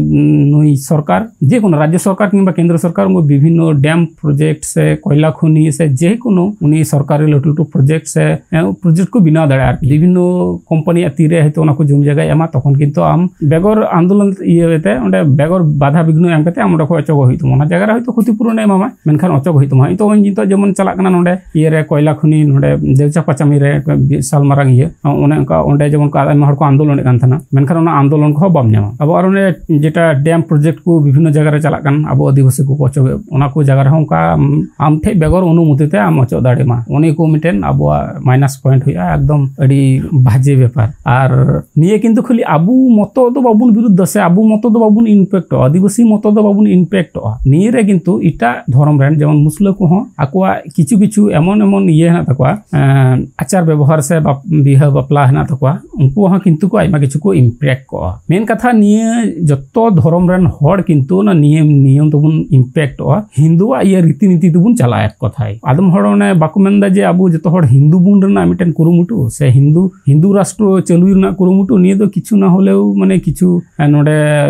ᱱᱩᱭ ᱥᱚᱨᱠᱟᱨ, ᱡᱮᱠᱳᱱᱳ ᱨᱟᱡᱽᱡᱚ ᱥᱚᱨᱠᱟᱨ ᱠᱤᱝᱵᱟ ᱠᱮᱱᱫᱨᱚ ᱥᱚᱨᱠᱟᱨ, ᱩᱱᱠᱩ ᱵᱤᱵᱷᱤᱱᱱᱚ ᱰᱮᱢ ᱯᱨᱚᱡᱮᱠᱴ ᱥᱮ ᱠᱚᱭᱞᱟ ᱠᱷᱚᱱᱤ ᱥᱮ ᱡᱮᱠᱳᱱᱳ ᱩᱱᱤ ᱥᱚᱨᱠᱟᱨᱤ ᱞᱟᱹᱴᱩ ᱞᱟᱹᱴᱩ ᱯᱨᱚᱡᱮᱠᱴ ᱥᱮ, ᱮ, ᱯᱨᱚᱡᱮᱠᱴ ᱠᱚ ᱵᱮᱱᱟᱣ ᱫᱟᱲᱮᱭᱟᱜᱼᱟ ᱟᱨᱠᱤ᱾ ᱵᱤᱵᱷᱤᱱᱱᱚ ᱠᱳᱢᱯᱟᱱᱤᱭᱟᱜ ᱛᱤᱨᱮ ᱦᱚᱭᱛᱳ ᱚᱱᱟ ᱠᱚ ᱡᱚᱢᱤ ᱡᱟᱭᱜᱟᱭ ᱮᱢᱟ, ᱛᱚᱠᱷᱚᱱ ᱠᱤᱱᱛᱩ ᱟᱢ ᱵᱮᱜᱚᱨ ᱟᱱᱫᱳᱞᱚᱱ ᱤᱭᱟᱹ ᱛᱮ, ᱚᱸᱰᱮ ᱵᱮᱜᱚᱨ ᱵᱟᱫᱷᱟ ᱵᱤᱜᱷᱱᱚ ᱮᱢ ᱠᱟᱛᱮ ᱟᱢ ᱚᱸᱰᱮ ᱠᱷᱚᱱ ᱚᱪᱚᱜᱚᱜ ᱦᱩᱭᱩᱜ ᱛᱟᱢᱟ᱾ ᱚᱱᱟ ᱡᱟᱭᱜᱟ ᱨᱮ ᱦᱚᱭᱛᱳ ᱠᱷᱚᱛᱤ ᱯᱩᱨᱚᱱᱮ ᱮᱢᱟᱢᱟ, ᱢᱮᱱᱠᱷᱟᱱ ᱚᱪᱚᱜ ᱦᱩᱭᱩᱜ ᱛᱟᱢᱟ᱾ ᱱᱤᱛᱚᱜ ᱱᱤᱛᱚᱜ ᱡᱮᱢᱚᱱ ᱪᱟᱞᱟᱜ ᱠᱟᱱᱟ ᱱᱚᱸᱰᱮ ᱤᱭᱟᱹ ᱨᱮ, ᱠᱚᱭᱞᱟ ᱠᱷᱚᱱᱤ ᱱᱚᱸᱰᱮ ᱫᱮᱣᱪᱟ ᱯᱟᱪᱟᱢᱤ ᱨᱮ ᱵᱤᱥᱟᱞ ᱢᱟᱨᱟᱝ ᱤᱭᱟᱹ, ᱚᱱᱮ ᱚᱱᱠᱟ ᱚᱸᱰᱮ ᱡᱮᱢᱚᱱ ᱠᱚ ᱟᱭᱢᱟ ᱦᱚᱲ ᱠᱚ ᱟᱱᱫᱳᱞᱚᱱᱮᱫ ᱠᱟᱱ ᱛᱟᱦᱮᱱᱟ, ᱢᱮᱱᱠᱷᱟᱱ ᱚᱱᱟ ᱟᱱᱫᱳᱞᱚᱱ ᱠᱚᱦᱚᱸ ᱵᱟᱢ ᱧᱟᱢᱟ᱾ ᱟᱵᱚ ᱟᱨ ᱚᱱᱮ ᱡᱮᱴᱟ ᱰᱮᱢ ᱯᱨᱚᱡᱮᱠᱴ ᱠᱚ ᱵᱤᱵᱷᱤᱱᱱᱚ ᱡᱟᱭᱜᱟ ᱨᱮ ᱪᱟᱞᱟᱜ ᱠᱟᱱ, ᱟᱵᱚ ᱟᱹᱫᱤᱵᱟᱹᱥᱤ ᱠᱚᱠᱚ ᱚᱪᱚᱜᱮᱫ, ᱚᱱᱟ ᱠᱚ ᱡᱟᱭᱜᱟ ᱨᱮᱦᱚᱸ ᱚᱱᱠᱟ ᱟᱢ, ᱟᱢ ᱴᱷᱮᱡ ᱵᱮᱜᱚᱨ ᱚᱱᱩᱢᱚᱛᱤ ᱛᱮ ᱟᱢ ᱚᱪᱚᱜ ᱫᱟᱲᱮᱭᱟᱜ ᱢᱟ, ᱚᱱᱟ ᱠᱚ ᱢᱤᱫᱴᱮᱱ ᱟᱵᱚᱣᱟᱜ ᱢᱟᱭᱱᱟᱥ ᱯᱚᱭᱮᱱᱴ ᱦᱩᱭᱩᱜᱼᱟ, ᱮᱠᱫᱚᱢ ᱟᱹᱰᱤ ᱵᱟᱡᱮ ᱵᱮᱯᱟᱨ᱾ ᱟᱨ ᱱᱤᱭᱟᱹ ᱠᱤᱱᱛᱩ ᱠᱷᱟᱹᱞᱤ ᱟᱵᱚ ᱢᱚᱛᱚ ᱫᱚ ᱵᱟᱵᱚᱱ ᱵᱤᱨᱩᱫᱷ ᱫᱟ ᱥᱮ ᱟᱵᱚ ᱢᱚᱛᱚ ᱫᱚ ᱵᱟᱵᱚᱱ ᱤᱢᱯᱮᱠᱴᱚᱜᱼᱟ, ᱟᱹᱫᱤᱵᱟᱹᱥᱤ ᱢᱚᱛᱚ ᱫᱚ ᱵᱟᱵᱚᱱ ᱤᱢᱯᱮᱠᱴᱚᱜᱼᱟ᱾ ᱱᱤᱭᱟᱹ ᱨᱮ ᱠᱤᱱᱛᱩ ᱮᱴᱟᱜ ᱫᱷᱚᱨᱚᱢ ᱨᱮᱱ, ᱡᱮᱢᱚᱱ ᱢᱩᱥᱞᱟᱹ ᱠᱚᱦᱚᱸ ᱟᱠᱚᱣᱟᱜ ᱠᱤᱪᱷᱩ ᱠᱤᱪᱷᱩ ᱮᱢᱚᱱ ᱮᱢᱚᱱ ᱤᱭᱟᱹ ᱦᱮᱱᱟᱜ ᱛᱟᱠᱚᱣᱟ, ᱮᱸ, ᱟᱪᱟᱨ ᱵᱮᱵᱚᱦᱟᱨ ᱥᱮ ᱵᱟᱯ-, ᱵᱤᱦᱟᱹ ᱵᱟᱯᱞᱟ ᱦᱮᱱᱟᱜ ᱛᱟᱠᱚᱣᱟ, ᱩᱱᱠᱩ ᱦᱚᱸ ᱠᱤᱱᱛᱩ ᱠᱚ ᱟᱭᱢᱟ ᱠᱤᱪᱷᱩ ᱠᱚ ᱤᱢᱯᱮᱠᱴ ᱠᱚᱜᱼᱟ᱾ ᱢᱮᱱ ᱠᱟᱛᱷᱟ, ᱱᱤᱭᱟᱹ ᱡᱚᱛᱚ ᱫᱷᱚᱨᱚᱢ ᱨᱮᱱ ᱦᱚᱲ ᱠᱤᱱᱛᱩ ᱚᱱᱟ ᱱᱤᱭᱚᱢ, ᱱᱤᱭᱚᱢ ᱛᱮᱵᱚᱱ ᱤᱢᱯᱮᱠᱴᱚᱜᱼᱟ, ᱦᱤᱱᱫᱩᱣᱟᱜ ᱤᱭᱟᱹ ᱨᱤᱛᱤ ᱱᱤᱛᱤ ᱛᱮᱵᱚᱱ ᱪᱟᱞᱟᱜᱼᱟ ᱮᱠ ᱠᱚᱛᱷᱟᱭ᱾ ᱟᱫᱚᱢ ᱦᱚᱲ ᱚᱱᱮ ᱵᱟᱠᱚ ᱢᱮᱱᱫᱟ ᱡᱮ ᱟᱵᱚ ᱡᱚᱛᱚ ᱦᱚᱲ ᱦᱤᱱᱫᱩ ᱵᱚᱱ ᱨᱮᱱᱟᱜ ᱢᱤᱫᱴᱮᱱ ᱠᱩᱨᱩᱢᱩᱴᱩ ᱥᱮ ᱦᱤᱱᱫᱩ ᱦᱤᱱᱫᱩ ᱨᱟᱥᱴᱨᱚ ᱪᱟᱹᱞᱩ ᱨᱮᱱᱟᱜ ᱠᱩᱨᱩᱢᱩᱴᱩ, ᱱᱤᱭᱟᱹ ᱫᱚ ᱠᱤᱪᱷᱩ ᱱᱟ ᱦᱚᱞᱮᱣ ᱢᱟᱱᱮ ᱠᱤᱪᱷᱩ ᱱᱚᱰᱮ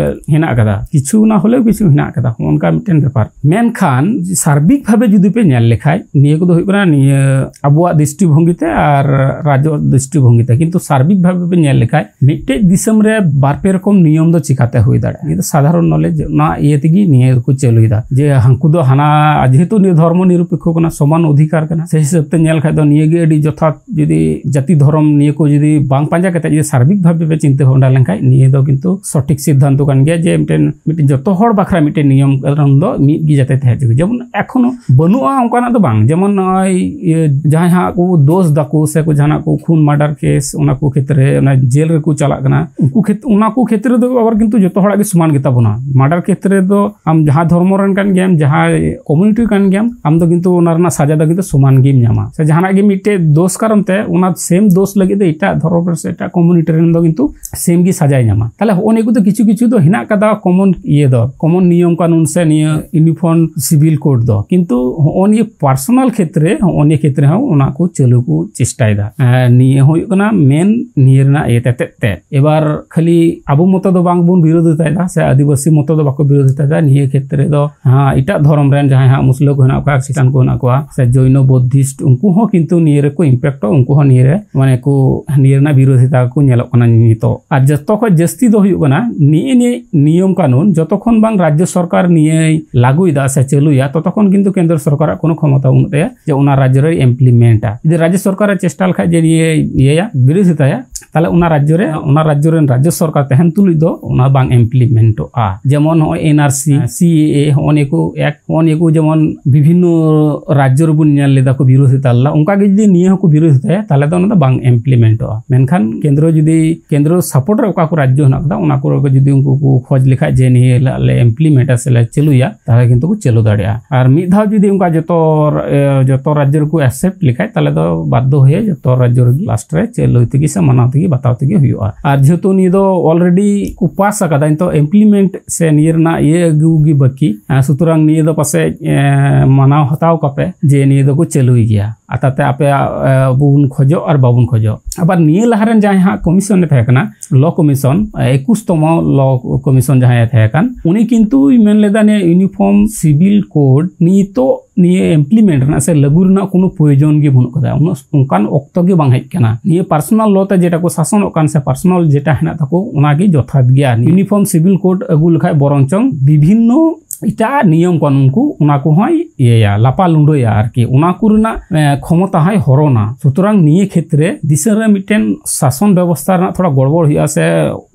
ᱦᱮᱱᱟᱜ ᱟᱠᱟᱫᱟ, ᱠᱤᱪᱷᱩ ᱱᱟ ᱦᱚᱞᱮᱣ ᱠᱤᱪᱷᱩ ᱦᱮᱱᱟᱜ ᱟᱠᱟᱫᱟ, ᱚᱱᱠᱟ ᱢᱤᱫᱴᱮᱱ ᱵᱮᱯᱟᱨ᱾ ᱢᱮᱱᱠᱷᱟᱱ ᱥᱟᱨᱵᱤᱠ ᱵᱷᱟᱵᱮ ᱡᱩᱫᱤ ᱯᱮ ᱧᱮᱞ ᱞᱮᱠᱷᱟᱡ, ᱱᱤᱭᱟᱹ ᱠᱚᱫᱚ ᱦᱩᱭᱩᱜ ᱠᱟᱱᱟ ᱱᱤᱭᱟᱹ ᱟᱵᱚᱣᱟᱜ ᱫᱨᱤᱥᱴᱤ ᱵᱷᱚᱝᱜᱤ ᱛᱮ ᱟᱨ ᱨᱟᱡᱽᱡᱚ ᱫᱨᱤᱥᱴᱤ ᱵᱷᱚᱝᱜᱤ ᱛᱮ, ᱠᱤᱱᱛᱩ ᱥᱟᱨᱵᱤᱠ ᱵᱷᱟᱵᱮ ᱯᱮ ᱧᱮᱞ ᱞᱮᱠᱷᱟᱡ ᱢᱤᱫᱴᱮᱡ ᱫᱤᱥᱚᱢ ᱨᱮ ᱵᱟᱨ ᱯᱮ ᱨᱚᱠᱚᱢ ᱱᱤᱭᱚᱢ ᱫᱚ ᱪᱤᱠᱟᱛᱮ ᱦᱩᱭ ᱫᱟᱲᱮᱭᱟᱜᱼᱟ? ᱱᱤᱭᱟᱹ ᱫᱚ ᱥᱟᱫᱷᱟᱨᱚᱱ ᱱᱚᱞᱮᱡᱽ, ᱚᱱᱟ ᱤᱭᱟᱹ ᱛᱮᱜᱮ ᱱᱤᱭᱟᱹ ᱫᱚᱠᱚ ᱪᱟᱹᱞᱩᱭᱮᱫᱟ, ᱡᱮ ᱦᱟᱱᱠᱩ ᱫᱚ ᱦᱟᱱᱟ, ᱡᱮᱦᱮᱛᱩ ᱱᱤᱭᱟᱹ ᱫᱷᱚᱨᱢᱚ ᱱᱤᱨᱚᱯᱮᱠᱠᱷᱚ ᱠᱟᱱᱟ, ᱥᱚᱢᱟᱱ ᱚᱫᱷᱤᱠᱟᱨ ᱠᱟᱱᱟ, ᱥᱮ ᱦᱤᱥᱟᱹᱵ ᱛᱮ ᱧᱮᱞ ᱠᱷᱟᱡ ᱫᱚ ᱱᱤᱭᱟᱹ ᱜᱮ ᱟᱹᱰᱤ ᱡᱚᱛᱷᱟᱛ᱾ ᱡᱩᱫᱤ ᱡᱟᱹᱛᱤ ᱫᱷᱚᱨᱚᱢ ᱱᱤᱭᱟᱹ ᱠᱚ ᱡᱩᱫᱤ ᱵᱟᱝ ᱯᱟᱸᱡᱟ ᱠᱟᱛᱮ ᱡᱩᱫᱤ ᱥᱟᱨᱵᱤᱠ ᱵᱷᱟᱵᱮ ᱯᱮ ᱪᱤᱱᱛᱟᱹ ᱵᱷᱟᱵᱽᱱᱟ ᱞᱮᱱᱠᱷᱟᱡ, ᱱᱤᱭᱟᱹ ᱫᱚ ᱠᱤᱱᱛᱩ ᱥᱚᱴᱷᱤᱠ ᱥᱤᱫᱽᱫᱷᱟᱱᱛᱚ ᱠᱟᱱ ᱜᱮᱭᱟ, ᱡᱮ ᱢᱤᱫᱴᱮᱱ, ᱢᱤᱫᱴᱮᱱ ᱡᱚᱛᱚ ᱦᱚᱲ ᱵᱟᱠᱷᱨᱟ ᱢᱤᱫᱴᱮᱱ ᱱᱤᱭᱚᱢ ᱠᱟᱱᱩᱱ ᱫᱚ ᱢᱤᱫ ᱜᱮ ᱡᱟᱛᱮ ᱛᱟᱦᱮᱸ ᱦᱚᱪᱚ᱾ ᱡᱮᱢᱚᱱ ᱮᱠᱷᱚᱱᱳ ᱵᱟᱹᱱᱩᱜᱼᱟ ᱚᱱᱠᱟᱱᱟᱜ ᱫᱚ ᱵᱟᱝ, ᱡᱮᱢᱚᱱ ᱱᱚᱜᱼᱚᱭ ᱤᱭᱟᱹ ᱡᱟᱦᱟᱸᱭ ᱦᱟᱸᱜ ᱠᱚ ᱫᱳᱥ ᱫᱟᱠᱚ ᱥᱮ ᱠᱚ ᱡᱟᱦᱟᱱᱟᱜ ᱠᱚ ᱠᱷᱩᱱ ᱢᱟᱨᱰᱟᱨ ᱠᱮᱥ, ᱚᱱᱟ ᱠᱚ ᱠᱷᱮᱛᱨᱮ ᱚᱱᱟ ᱡᱮᱞ ᱨᱮᱠᱚ ᱪᱟᱞᱟᱜ ᱠᱟᱱᱟ, ᱩᱱᱠᱩ ᱠᱷᱮᱛ-, ᱚᱱᱟ ᱠᱚ ᱠᱷᱮᱛᱨᱮ ᱫᱚ ᱟᱵᱟᱨ ᱠᱤᱱᱛᱩ ᱡᱚᱛᱚ ᱦᱚᱲᱟᱜ ᱜᱮ ᱥᱚᱢᱟᱱ ᱜᱮᱛᱟ ᱵᱚᱱᱟ᱾ ᱢᱟᱨᱰᱟᱨ ᱠᱷᱮᱛᱨᱮ ᱫᱚ ᱟᱢ ᱡᱟᱦᱟᱸ ᱫᱷᱚᱨᱢᱚ ᱨᱮᱱ ᱠᱟᱱ ᱜᱮᱭᱟᱢ, ᱡᱟᱦᱟᱸ ᱠᱚᱢᱤᱭᱩᱱᱤᱴᱤ ᱠᱟᱱ ᱜᱮᱭᱟᱢ, ᱟᱢ ᱫᱚ ᱠᱤᱱᱛᱩ ᱚᱱᱟ ᱨᱮᱱᱟᱜ ᱥᱟᱡᱟ ᱫᱚ ᱠᱤᱱᱛᱩ ᱥᱚᱢᱟᱱ ᱜᱮᱢ ᱧᱟᱢᱟ᱾ ᱥᱮ ᱡᱟᱦᱟᱱᱟᱜ ᱜᱮ ᱢᱤᱫᱴᱮᱡ ᱫᱳᱥ ᱠᱟᱨᱚᱱ ᱛᱮ ᱚᱱᱟ ᱥᱮᱢ ᱫᱳᱥ ᱞᱟᱹᱜᱤᱫ ᱫᱚ ᱮᱴᱟᱜ ᱫᱷᱚᱨᱚᱢ ᱨᱮ ᱥᱮ ᱮᱴᱟᱜ ᱠᱚᱢᱤᱭᱩᱱᱤᱴᱤ ᱨᱮᱱ ᱫᱚ ᱠᱤᱱᱛᱩ ᱥᱮᱢ ᱜᱮ ᱥᱟᱡᱟᱭ ᱧᱟᱢᱟ᱾ ᱛᱟᱦᱞᱮ ᱦᱚᱸᱜᱼᱚ ᱱᱤᱭᱟᱹ ᱠᱚᱫᱚ ᱠᱤᱪᱷᱩ ᱠᱤᱪᱷᱩ ᱫᱚ ᱦᱮᱱᱟᱜ ᱠᱟᱫᱟ ᱠᱚᱢᱚᱱ ᱤᱭᱟᱹ ᱫᱚ, ᱠᱚᱢᱚᱱ ᱱᱤᱭᱚᱢ ᱠᱟᱹᱱᱩᱱ ᱥᱮ ᱱᱤᱭᱟᱹ ᱤᱭᱩᱱᱤᱯᱷᱚᱨᱢ ᱥᱤᱵᱤᱞ ᱠᱳᱰ ᱫᱚ, ᱠᱤᱱᱛᱩ ᱦᱚᱸᱜᱼᱚ ᱱᱤᱭᱟᱹ ᱯᱟᱨᱥᱚᱱᱟᱞ ᱠᱷᱮᱛᱨᱮ, ᱦᱚᱸᱜᱼᱚ ᱱᱤᱭᱟᱹ ᱠᱷᱮᱛᱨᱮ ᱦᱚᱸ ᱚᱱᱟ ᱠᱚ ᱪᱟᱹᱞᱩ ᱠᱚ ᱪᱮᱥᱴᱟᱭᱮᱫᱟ᱾ ᱮᱸ, ᱱᱤᱭᱟᱹ ᱦᱩᱭᱩᱜ ᱠᱟᱱᱟ ᱢᱮᱱ ᱱᱤᱭᱟᱹ ᱨᱮᱱᱟᱜ ᱤᱭᱟᱹ ᱛᱮᱛᱮᱫ ᱛᱮ᱾ ᱮᱵᱟᱨ ᱠᱷᱟᱹᱞᱤ ᱟᱵᱚ ᱢᱚᱛᱚ ᱫᱚ ᱵᱟᱝ ᱵᱚᱱ ᱵᱤᱨᱳᱫᱷᱤᱛᱟᱭᱮᱫᱟ ᱥᱮ ᱟᱹᱫᱤᱵᱟᱹᱥᱤ ᱢᱚᱛᱚ ᱫᱚ ᱵᱟᱠᱚ ᱵᱤᱨᱳᱫᱷᱤᱛᱟᱭᱮᱫᱟ᱾ ᱱᱤᱭᱟᱹ ᱠᱷᱮᱛᱨᱮ ᱫᱚ, ᱦᱮᱸ, ᱮᱴᱟᱜ ᱫᱷᱚᱨᱚᱢ ᱨᱮᱱ ᱡᱟᱦᱟᱸᱭ ᱦᱟᱸᱜ ᱢᱩᱥᱞᱟᱹ ᱠᱚ ᱦᱮᱱᱟᱜ ᱠᱚᱣᱟ, ᱠᱷᱨᱤᱥᱴᱟᱱ ᱠᱚ ᱦᱮᱱᱟᱜ ᱠᱚᱣᱟ, ᱥᱮ ᱡᱚᱭᱱᱚ, ᱵᱩᱫᱽᱫᱷᱤᱥᱴ, ᱩᱱᱠᱩ ᱦᱚᱸ ᱠᱤᱱᱛᱩ ᱱᱤᱭᱟᱹ ᱨᱮᱠᱚ ᱤᱢᱯᱮᱠᱴᱚᱜ, ᱩᱱᱠᱩ ᱦᱚᱸ ᱱᱤᱭᱟᱹ ᱨᱮ ᱢᱟᱱᱮ ᱠᱚ, ᱱᱤᱭᱟᱹ ᱨᱮᱱᱟᱜ ᱵᱤᱨᱳᱫᱷᱤᱛᱟ ᱠᱚ ᱧᱮᱞᱚᱜ ᱠᱟᱱᱟ ᱱᱤᱛᱚᱜ᱾ ᱟᱨ ᱡᱚᱛᱚ ᱠᱷᱚᱱ ᱡᱟᱹᱥᱛᱤ ᱫᱚ ᱦᱩᱭᱩᱜ ᱠᱟᱱᱟ ᱱᱤᱭᱟᱹ, ᱱᱤᱭᱟᱹ ᱱᱤᱭᱚᱢ ᱠᱟᱹᱱᱩᱱ ᱡᱚᱛᱚ ᱠᱷᱚᱱ ᱵᱟᱝ ᱨᱟᱡᱽᱡᱚ ᱥᱚᱨᱠᱟᱨ ᱱᱤᱭᱟᱹᱭ ᱞᱟᱹᱜᱩᱭᱮᱫᱟ ᱥᱮ ᱪᱟᱹᱞᱩᱭᱟ, ᱛᱚᱛᱚ ᱠᱷᱚᱱ ᱠᱤᱱᱛᱩ ᱠᱮᱱᱫᱨᱚ ᱥᱚᱨᱠᱟᱨᱟᱜ ᱠᱳᱱᱳ ᱠᱷᱚᱢᱚᱛᱟ ᱵᱟᱹᱱᱩᱜ ᱛᱟᱭᱟ ᱡᱮ ᱚᱱᱟ ᱨᱟᱡᱽᱡᱚ ᱨᱮᱭ ᱤᱢᱯᱞᱤᱢᱮᱱᱴᱟ᱾ ᱡᱩᱫᱤ ᱨᱟᱡᱽᱡᱚ ᱥᱚᱨᱠᱟᱨᱮ ᱪᱮᱥᱴᱟ ᱞᱮᱠᱷᱟᱡ ᱡᱮ ᱱᱤᱭᱟᱹ ᱤᱭᱟᱹᱭᱟ, ᱵᱤᱨᱳᱫᱷᱤᱛᱟᱭᱟ, ᱛᱟᱦᱞᱮ ᱚᱱᱟ ᱨᱟᱡᱽᱡᱚ ᱨᱮ, ᱚᱱᱟ ᱨᱟᱡᱽᱡᱚ ᱨᱮᱱ ᱨᱟᱡᱽᱡᱚ ᱥᱚᱨᱠᱟᱨ ᱛᱟᱦᱮᱱ ᱛᱩᱞᱩᱡ ᱫᱚ ᱚᱱᱟ ᱵᱟᱝ ᱤᱢᱯᱞᱤᱢᱮᱱᱴᱚᱜᱼᱟ᱾ ᱡᱮᱢᱚᱱ ᱱᱚᱜᱼᱚᱭ ᱮᱱ ᱟᱨ ᱥᱤ, ᱥᱤ ᱮ ᱮ, ᱦᱚᱸᱜᱼᱚ ᱱᱤᱭᱟᱹ ᱠᱚ ᱮᱠᱴ, ᱦᱚᱸᱜᱼᱚ ᱱᱤᱭᱟᱹ ᱠᱚ ᱡᱮᱢᱚᱱ ᱵᱤᱵᱷᱤᱱᱱᱚ ᱨᱟᱡᱽᱡᱚ ᱨᱮᱵᱚᱱ ᱧᱮᱞ ᱞᱮᱫᱟ ᱠᱚ ᱵᱤᱨᱳᱫᱷᱤᱛᱟ ᱞᱮᱫᱟ, ᱚᱱᱠᱟ ᱜᱮ ᱡᱩᱫᱤ ᱱᱤᱭᱟᱹ ᱦᱚᱸᱠᱚ ᱵᱤᱨᱳᱫᱷᱤᱛᱟᱭᱟ, ᱛᱟᱦᱞᱮ ᱫᱚ ᱚᱱᱟ ᱫᱚ ᱵᱟᱝ ᱤᱢᱯᱞᱤᱢᱮᱱᱴᱚᱜᱼᱟ᱾ ᱢᱮᱱᱠᱷᱟᱱ ᱠᱮᱱᱫᱨᱚ ᱡᱩᱫᱤ, ᱠᱮᱱᱫᱨᱚ ᱥᱟᱯᱳᱨᱴ ᱨᱮ ᱚᱠᱟ ᱠᱚ ᱨᱟᱡᱽᱡᱚ ᱦᱮᱱᱟᱜ ᱠᱟᱫᱟ, ᱚᱱᱟ ᱠᱚᱨᱮ ᱠᱚ ᱡᱩᱫᱤ ᱩᱱᱠᱩ ᱠᱚ ᱠᱷᱚᱡᱽ ᱞᱮᱠᱷᱟᱡ ᱡᱮ ᱱᱤᱭᱟᱹ ᱞᱮ, ᱞᱮ ᱤᱢᱯᱞᱤᱢᱮᱱᱴᱟ ᱥᱮ ᱞᱮ ᱪᱟᱹᱞᱩᱭᱟ, ᱛᱟᱦᱞᱮ ᱠᱤᱱᱛᱩ ᱠᱚ ᱪᱟᱹᱞᱩ ᱫᱟᱲᱮᱭᱟᱜᱼᱟ᱾ ᱟᱨ ᱢᱤᱫ ᱫᱷᱟᱣ ᱡᱩᱫᱤ ᱚᱱᱠᱟ ᱡᱚᱛᱚ, ᱮ, ᱡᱚᱛᱚ ᱨᱟᱡᱽᱡᱚ ᱨᱮᱠᱚ ᱮᱠᱥᱮᱯᱴ ᱞᱮᱠᱷᱟᱡ, ᱛᱟᱦᱞᱮ ᱫᱚ ᱵᱟᱫᱽᱫᱷᱚ ᱦᱚᱭᱮ ᱡᱚᱛᱚ ᱨᱟᱡᱽᱡᱚ ᱨᱮᱜᱮ ᱞᱟᱥᱴ ᱨᱮ ᱪᱟᱹᱞᱩ ᱛᱮᱜᱮ ᱥᱮ ᱢᱟᱱᱟᱣ ᱛᱮᱜᱮ ᱵᱟᱛᱟᱣ ᱛᱮᱜᱮ ᱦᱩᱭᱩᱜᱼᱟ᱾ ᱟᱨ ᱡᱮᱦᱮᱛᱩ ᱱᱤᱭᱟᱹ ᱫᱚ ᱚᱞᱨᱮᱰᱤ ᱠᱚ ᱯᱟᱥ ᱟᱠᱟᱫᱟ, ᱱᱤᱛᱚᱜ ᱤᱢᱯᱞᱤᱢᱮᱱᱴ ᱥᱮ ᱱᱤᱭᱟᱹ ᱨᱮᱱᱟᱜ ᱤᱭᱟᱹ ᱟᱹᱜᱩ ᱜᱮ ᱵᱟᱹᱠᱤ, ᱮ, ᱥᱩᱛᱚᱨᱟᱝ ᱱᱤᱭᱟᱹ ᱫᱚ ᱯᱟᱥᱮᱡ, ᱮ, ᱢᱟᱱᱟᱣ ᱦᱟᱛᱟᱣ ᱠᱟᱯᱮ ᱡᱮ ᱱᱤᱭᱟᱹ ᱫᱚᱠᱚ ᱪᱟᱹᱞᱩᱭ ᱜᱮᱭᱟ᱾ ᱟᱨ ᱛᱟᱛᱮ ᱟᱯᱮᱭᱟᱜ ᱵᱚᱱ ᱠᱷᱚᱡᱚᱜ ᱟᱨ ᱵᱟᱵᱚᱱ ᱠᱷᱚᱡᱚᱜ᱾ ᱟᱵᱟᱨ ᱱᱤᱭᱟᱹ ᱞᱟᱦᱟ ᱨᱮᱱ ᱡᱟᱦᱟᱸᱭ ᱦᱟᱸᱜ ᱠᱚᱢᱤᱥᱚᱱ ᱮ ᱛᱟᱦᱮᱸ ᱠᱟᱱᱟ, ᱞᱚ ᱠᱚᱢᱤᱥᱚᱱ, ᱮᱠᱩᱥ ᱛᱚᱢᱚ ᱞᱚ ᱠᱚᱢᱤᱥᱚᱱ ᱡᱟᱦᱟᱸᱭ ᱮ ᱛᱟᱦᱮᱸ ᱠᱟᱱ, ᱩᱱᱤ ᱠᱤᱱᱛᱩᱭ ᱢᱮᱱ ᱞᱮᱫᱟ ᱱᱤᱭᱟᱹ ᱤᱭᱩᱱᱤᱯᱷᱚᱨᱢ ᱥᱤᱵᱤᱞ ᱠᱳᱰ ᱱᱤᱛᱚᱜ ᱱᱤᱭᱟᱹ ᱤᱢᱯᱞᱤᱢᱮᱱᱴ ᱨᱮᱱᱟᱜ ᱥᱮ ᱞᱟᱹᱜᱩ ᱨᱮᱱᱟᱜ ᱠᱳᱱᱳ ᱯᱨᱚᱭᱳᱡᱚᱱ ᱜᱮ ᱵᱟᱹᱱᱩᱜ ᱠᱟᱫᱟ, ᱩᱱᱟᱹᱜ ᱚᱱᱠᱟᱱ ᱚᱠᱛᱚ ᱜᱮ ᱵᱟᱝ ᱦᱮᱡ ᱠᱟᱱᱟ᱾ ᱱᱤᱭᱟᱹ ᱯᱟᱨᱥᱚᱱᱟᱞ ᱞᱚ ᱛᱮ ᱡᱮᱴᱟ ᱠᱚ ᱥᱟᱥᱚᱱᱚᱜ ᱠᱟᱱ ᱥᱮ ᱯᱟᱨᱥᱚᱱᱟᱞ ᱡᱮᱴᱟ ᱦᱮᱱᱟᱜ ᱛᱟᱠᱚ, ᱚᱱᱟᱜᱮ ᱡᱚᱛᱷᱟᱛ ᱜᱮᱭᱟ᱾ ᱤᱭᱩᱱᱤᱯᱷᱚᱨᱢ ᱥᱤᱵᱤᱞ ᱠᱳᱰ ᱟᱹᱜᱩ ᱞᱮᱠᱷᱟᱡ ᱵᱚᱨᱚᱝ ᱪᱚᱝ ᱵᱤᱵᱷᱤᱱᱱᱚ ᱮᱴᱟᱜ ᱱᱤᱭᱚᱢ ᱠᱟᱹᱱᱩᱱ ᱠᱚ, ᱚᱱᱟ ᱠᱚᱦᱚᱸᱭ ᱤᱭᱟᱹᱭᱟ, ᱞᱟᱯᱟ ᱞᱩᱸᱰᱟᱹᱭᱟ ᱟᱨᱠᱤ᱾ ᱚᱱᱟ ᱠᱚ ᱨᱮᱱᱟᱜ ᱠᱷᱚᱢᱚᱛᱟ ᱦᱚᱸᱭ ᱦᱚᱨᱚᱱᱟ᱾ ᱥᱩᱛᱚᱨᱟᱝ ᱱᱤᱭᱟᱹ ᱠᱷᱮᱛᱨᱮ ᱫᱤᱥᱚᱢ ᱨᱮ ᱢᱤᱫᱴᱮᱱ ᱥᱟᱥᱚᱱ ᱵᱮᱵᱚᱥᱛᱷᱟ ᱨᱮᱱᱟᱜ ᱛᱷᱚᱲᱟ ᱜᱚᱲᱵᱚᱲ ᱦᱩᱭᱩᱜᱼᱟ ᱥᱮ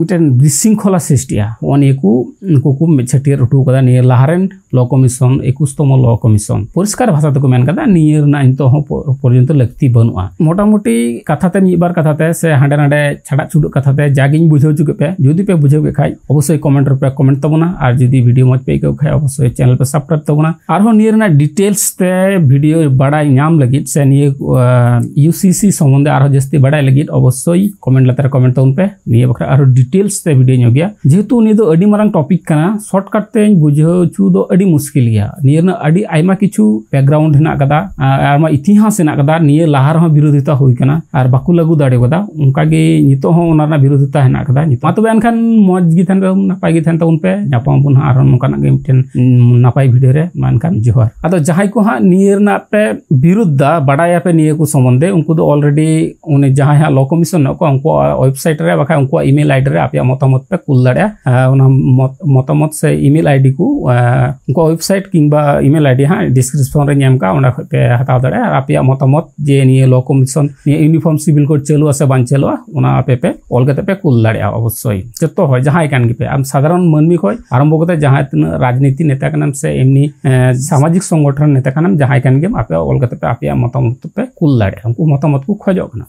ᱢᱤᱫᱴᱮᱱ ᱵᱤᱥᱤᱝᱠᱷᱚᱞᱟ ᱥᱨᱤᱥᱴᱤᱜᱼᱟ᱾ ᱱᱚᱜᱼᱚ ᱱᱤᱭᱟᱹ ᱠᱚ ᱩᱱᱠᱩ ᱠᱚ ᱢᱤᱫ ᱪᱷᱟᱹᱴᱭᱟᱹᱨ ᱦᱚᱴᱚ ᱠᱟᱫᱟ ᱱᱤᱭᱟᱹ ᱞᱟᱦᱟᱨᱮᱱ ᱞᱚ ᱠᱚᱢᱤᱥᱚᱱ, ᱮᱠᱩᱥ ᱛᱚᱢᱚ ᱞᱚ ᱠᱚᱢᱤᱥᱚᱱ᱾ ᱯᱚᱨᱤᱥᱠᱟᱨ ᱵᱷᱟᱥᱟ ᱛᱮᱠᱚ ᱢᱮᱱ ᱠᱟᱫᱟ, ᱱᱤᱭᱟᱹ ᱨᱮᱱᱟᱜ ᱱᱤᱛᱚᱜ ᱦᱚᱸ ᱯᱚ-, ᱯᱚᱨᱡᱚᱱᱛᱚ ᱞᱟᱹᱠᱛᱤ ᱵᱟᱹᱱᱩᱜᱼᱟ᱾ ᱢᱚᱴᱟᱢᱩᱴᱤ ᱠᱟᱛᱷᱟ ᱛᱮ, ᱢᱤᱫ ᱵᱟᱨ ᱠᱟᱛᱷᱟ ᱛᱮ ᱥᱮ ᱦᱟᱸᱰᱮ ᱱᱟᱰᱮ ᱪᱷᱟᱰᱟᱜ ᱪᱷᱩᱰᱩᱜ ᱠᱟᱛᱷᱟ ᱛᱮ ᱡᱟᱜᱤᱧ ᱵᱩᱡᱷᱟᱹᱣ ᱦᱚᱪᱚ ᱠᱮᱫ ᱯᱮ, ᱡᱩᱫᱤ ᱯᱮ ᱵᱩᱡᱷᱟᱹᱣ ᱠᱮᱫ ᱠᱷᱟᱡ ᱚᱵᱚᱥᱥᱳᱭ ᱠᱚᱢᱮᱱᱴ ᱨᱮᱯᱮ ᱠᱚᱢᱮᱱᱴ ᱛᱟᱵᱚᱱᱟ, ᱟᱨ ᱡᱩᱫᱤ ᱵᱷᱤᱰᱤᱭᱳ ᱢᱚᱡᱽ ᱯᱮ ᱟᱹᱭᱠᱟᱹᱣ ᱠᱷᱟᱡ ᱚᱵᱚᱥᱥᱳᱭ ᱪᱮᱱᱮᱞ ᱯᱮ ᱥᱟᱵᱥᱠᱨᱟᱭᱤᱵ ᱛᱟᱵᱚᱱᱟ᱾ ᱟᱨᱦᱚᱸ ᱱᱤᱭᱟᱹ ᱨᱮᱱᱟᱜ ᱰᱤᱴᱮᱞᱥ ᱛᱮ ᱵᱷᱤᱰᱤᱭᱳ ᱵᱟᱲᱟᱭ ᱧᱟᱢ ᱞᱟᱹᱜᱤᱫ ᱥᱮ ᱱᱤᱭᱟᱹ, ᱟᱸ, ᱤᱭᱩ ᱥᱤ ᱥᱤ ᱥᱚᱢᱵᱚᱱᱫᱷᱮ ᱟᱨᱦᱚᱸ ᱡᱟᱹᱥᱛᱤ ᱵᱟᱲᱟᱭ ᱞᱟᱹᱜᱤᱫ ᱚᱵᱚᱥᱥᱳᱭ ᱠᱚᱢᱮᱱᱴ ᱞᱟᱛᱟᱨ ᱨᱮ ᱠᱚᱢᱮᱱᱴ ᱛᱟᱵᱚᱱ ᱯᱮ᱾ ᱱᱤᱭᱟᱹ ᱵᱟᱠᱷᱨᱟ ᱟᱨᱦᱚᱸ ᱰᱤᱴᱮᱞᱥ ᱛᱮ ᱵᱷᱤᱰᱤᱭᱳ ᱧᱚᱜ ᱜᱮᱭᱟ, ᱡᱮᱦᱮᱛᱩ ᱱᱤᱭᱟᱹ ᱫᱚ ᱟᱹᱰᱤ ᱢᱟᱨᱟᱝ ᱴᱚᱯᱤᱠ ᱠᱟᱱᱟ᱾ ᱥᱚᱨᱴᱠᱟᱴ ᱛᱮᱧ ᱵᱩᱡᱷᱟᱹᱣ ᱦᱚᱪᱚ ᱫᱚ ᱟᱹᱰᱤ ᱢᱩᱥᱠᱤᱞ ᱜᱮᱭᱟ᱾ ᱱᱤᱭᱟᱹ ᱨᱮᱱᱟᱜ ᱟᱹᱰᱤ ᱟᱭᱢᱟ ᱠᱤᱪᱷᱩ ᱵᱮᱠᱜᱨᱟᱣᱩᱱᱰ ᱦᱮᱱᱟᱜ ᱠᱟᱫᱟ, ᱟᱨ ᱟᱭᱢᱟ ᱤᱛᱤᱦᱟᱥ ᱦᱮᱱᱟᱜ ᱠᱟᱫᱟ᱾ ᱱᱤᱭᱟᱹ ᱞᱟᱦᱟ ᱨᱮᱦᱚᱸ ᱵᱤᱨᱳᱫᱷᱤᱛᱟ ᱦᱩᱭ ᱠᱟᱱᱟ ᱟᱨ ᱵᱟᱠᱚ ᱞᱟᱹᱜᱩ ᱫᱟᱲᱮ ᱠᱟᱫᱟ, ᱚᱱᱠᱟᱜᱮ ᱱᱤᱛᱚᱜ ᱦᱚᱸ ᱚᱱᱟ ᱨᱮᱱᱟᱜ ᱵᱤᱨᱳᱫᱷᱤᱛᱟ ᱦᱮᱱᱟᱜ ᱠᱟᱫᱟ᱾ ᱱᱤᱛᱚᱜ ᱢᱟ ᱛᱚᱵᱮ ᱮᱱᱠᱷᱟᱱ ᱢᱚᱡᱽ ᱜᱮ ᱛᱟᱦᱮᱱ ᱛᱟᱵᱚᱱ, ᱱᱟᱯᱟᱭ ᱜᱮ ᱛᱟᱦᱮᱱ ᱛᱟᱵᱚᱱ ᱯᱮ᱾ ᱧᱟᱯᱟᱢ ᱟᱵᱚᱱ ᱦᱟᱸᱜ ᱟᱨᱦᱚᱸ ᱱᱚᱝᱠᱟᱱᱟᱜ ᱜᱮ ᱢᱤᱫᱴᱮᱱ, ᱩᱢ, ᱱᱟᱯᱟᱭ ᱵᱷᱤᱰᱤᱭᱳ ᱨᱮ᱾ ᱢᱟ ᱮᱱᱠᱷᱟᱱ ᱡᱚᱦᱟᱨ᱾ ᱟᱫᱚ ᱡᱟᱦᱟᱸᱭ ᱠᱚ ᱦᱟᱸᱜ ᱱᱤᱭᱟᱹ ᱨᱮᱱᱟᱜ ᱯᱮ ᱵᱤᱨᱳᱫᱷ ᱫᱟ, ᱵᱟᱰᱟᱭᱟᱯᱮ ᱱᱤᱭᱟᱹ ᱠᱚ ᱥᱚᱢᱵᱚᱱᱫᱷᱮ, ᱩᱱᱠᱩ ᱫᱚ ᱚᱞᱨᱮᱰᱤ ᱩᱱᱤ ᱡᱟᱦᱟᱸᱭ ᱦᱟᱸᱜ ᱞᱚ ᱠᱚᱢᱤᱥᱚᱱ ᱢᱮᱱᱟᱜ ᱠᱚᱣᱟ, ᱩᱱᱠᱩᱣᱟᱜ ᱳᱭᱮᱵᱥᱟᱭᱤᱴ ᱨᱮ ᱵᱟᱠᱷᱟᱡ ᱩᱱᱠᱩᱣᱟᱜ ᱤᱢᱮᱞ ᱟᱭᱰᱤ ᱨᱮ ᱟᱯᱮᱭᱟᱜ ᱢᱚᱛᱟᱢᱚᱛ ᱯᱮ ᱠᱩᱞ ᱫᱟᱲᱮᱭᱟᱜᱼᱟ᱾ ᱟᱨ ᱚᱱᱟ ᱢᱚᱛ-, ᱢᱚᱛᱟᱢᱚᱛ ᱥᱮ ᱤᱢᱮᱞ ᱟᱭᱰᱤ ᱠᱚ, ᱟᱨ ᱩᱱᱠᱩᱣᱟᱜ ᱳᱭᱮᱵᱥᱟᱭᱤᱴ ᱠᱤᱝᱵᱟ ᱤᱢᱮᱞ ᱟᱭᱰᱤ ᱦᱟᱸᱜ ᱰᱤᱥᱠᱨᱤᱯᱥᱚᱱ ᱨᱮᱧ ᱮᱢ ᱠᱟᱜᱼᱟ, ᱚᱸᱰᱮ ᱠᱷᱚᱡ ᱯᱮ ᱦᱟᱛᱟᱣ ᱫᱟᱲᱮᱭᱟᱜᱼᱟ᱾ ᱟᱨ ᱟᱯᱮᱭᱟᱜ ᱢᱚᱛᱟᱢᱚᱛ ᱡᱮ ᱱᱤᱭᱟᱹ ᱞᱚ ᱠᱚᱢᱤᱥᱚᱱ, ᱱᱤᱭᱟᱹ ᱤᱭᱩᱱᱤᱯᱷᱚᱨᱢ ᱥᱤᱵᱤᱞ ᱠᱳᱰ ᱪᱟᱹᱞᱩᱜᱼᱟ ᱥᱮ ᱵᱟᱝ ᱪᱟᱹᱞᱩᱜᱼᱟ, ᱚᱱᱟ ᱟᱯᱮ ᱯᱮ ᱚᱞ ᱠᱟᱛᱮ ᱯᱮ ᱠᱩᱞ ᱫᱟᱲᱮᱭᱟᱜᱼᱟ᱾ ᱚᱵᱚᱥᱥᱳᱭ ᱡᱚᱛᱚ ᱦᱚᱲ, ᱡᱟᱦᱟᱸᱭ ᱠᱟᱱ ᱜᱮᱯᱮ, ᱟᱢ ᱥᱟᱫᱷᱟᱨᱚᱱ ᱢᱟᱹᱱᱢᱤ ᱠᱷᱚᱡ ᱟᱨᱟᱢᱵᱚ ᱠᱟᱛᱮ ᱡᱟᱦᱟᱸ ᱛᱤᱱᱟᱹᱜ ᱨᱟᱡᱽᱱᱤᱛᱤ ᱱᱮᱛᱟ ᱠᱟᱱᱟᱢ ᱥᱮ ᱮᱢᱱᱤ, ᱮ, ᱥᱟᱢᱟᱡᱤᱠ ᱥᱚᱝᱜᱚᱴᱷᱚᱱ ᱱᱮᱛᱟ ᱠᱟᱱᱟᱢ, ᱡᱟᱦᱟᱸᱭ ᱠᱟᱱ ᱜᱮᱢ, ᱟᱯᱮ ᱚᱞ ᱠᱟᱛᱮ ᱯᱮ ᱟᱯᱮᱭᱟᱜ ᱢᱚᱛᱟᱢᱚᱛ ᱯᱮ ᱠᱩᱞ ᱫᱟᱲᱮᱭᱟᱜᱼᱟ᱾ ᱩᱱᱠᱩ ᱢᱚᱛᱟᱢᱚᱛ ᱠᱚ ᱠᱷᱚᱡᱚᱜ ᱠᱟᱱᱟ᱾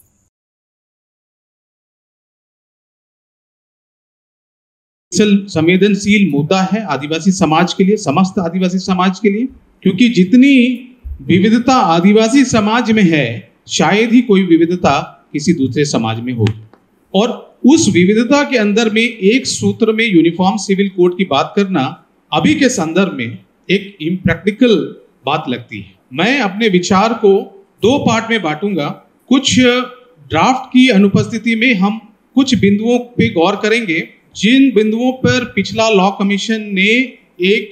संवेदनशील मुद्दा है आदिवासी समाज के लिए, समस्त आदिवासी समाज के लिए, क्योंकि जितनी विविधता आदिवासी समाज में है, शायद ही कोई विविधता किसी दूसरे समाज में होगी। और उस विविधता के अंदर में एक सूत्र में यूनिफॉर्म सिविल कोड की बात करना अभी के संदर्भ में एक इम्प्रैक्टिकल बात लगती है। मैं अपने विचार को दो पार्ट में बांटूंगा। कुछ ड्राफ्ट की अनुपस्थिति में हम कुछ बिंदुओं पे गौर करेंगे, जिन बिंदुओं पर पिछला लॉ कमीशन ने एक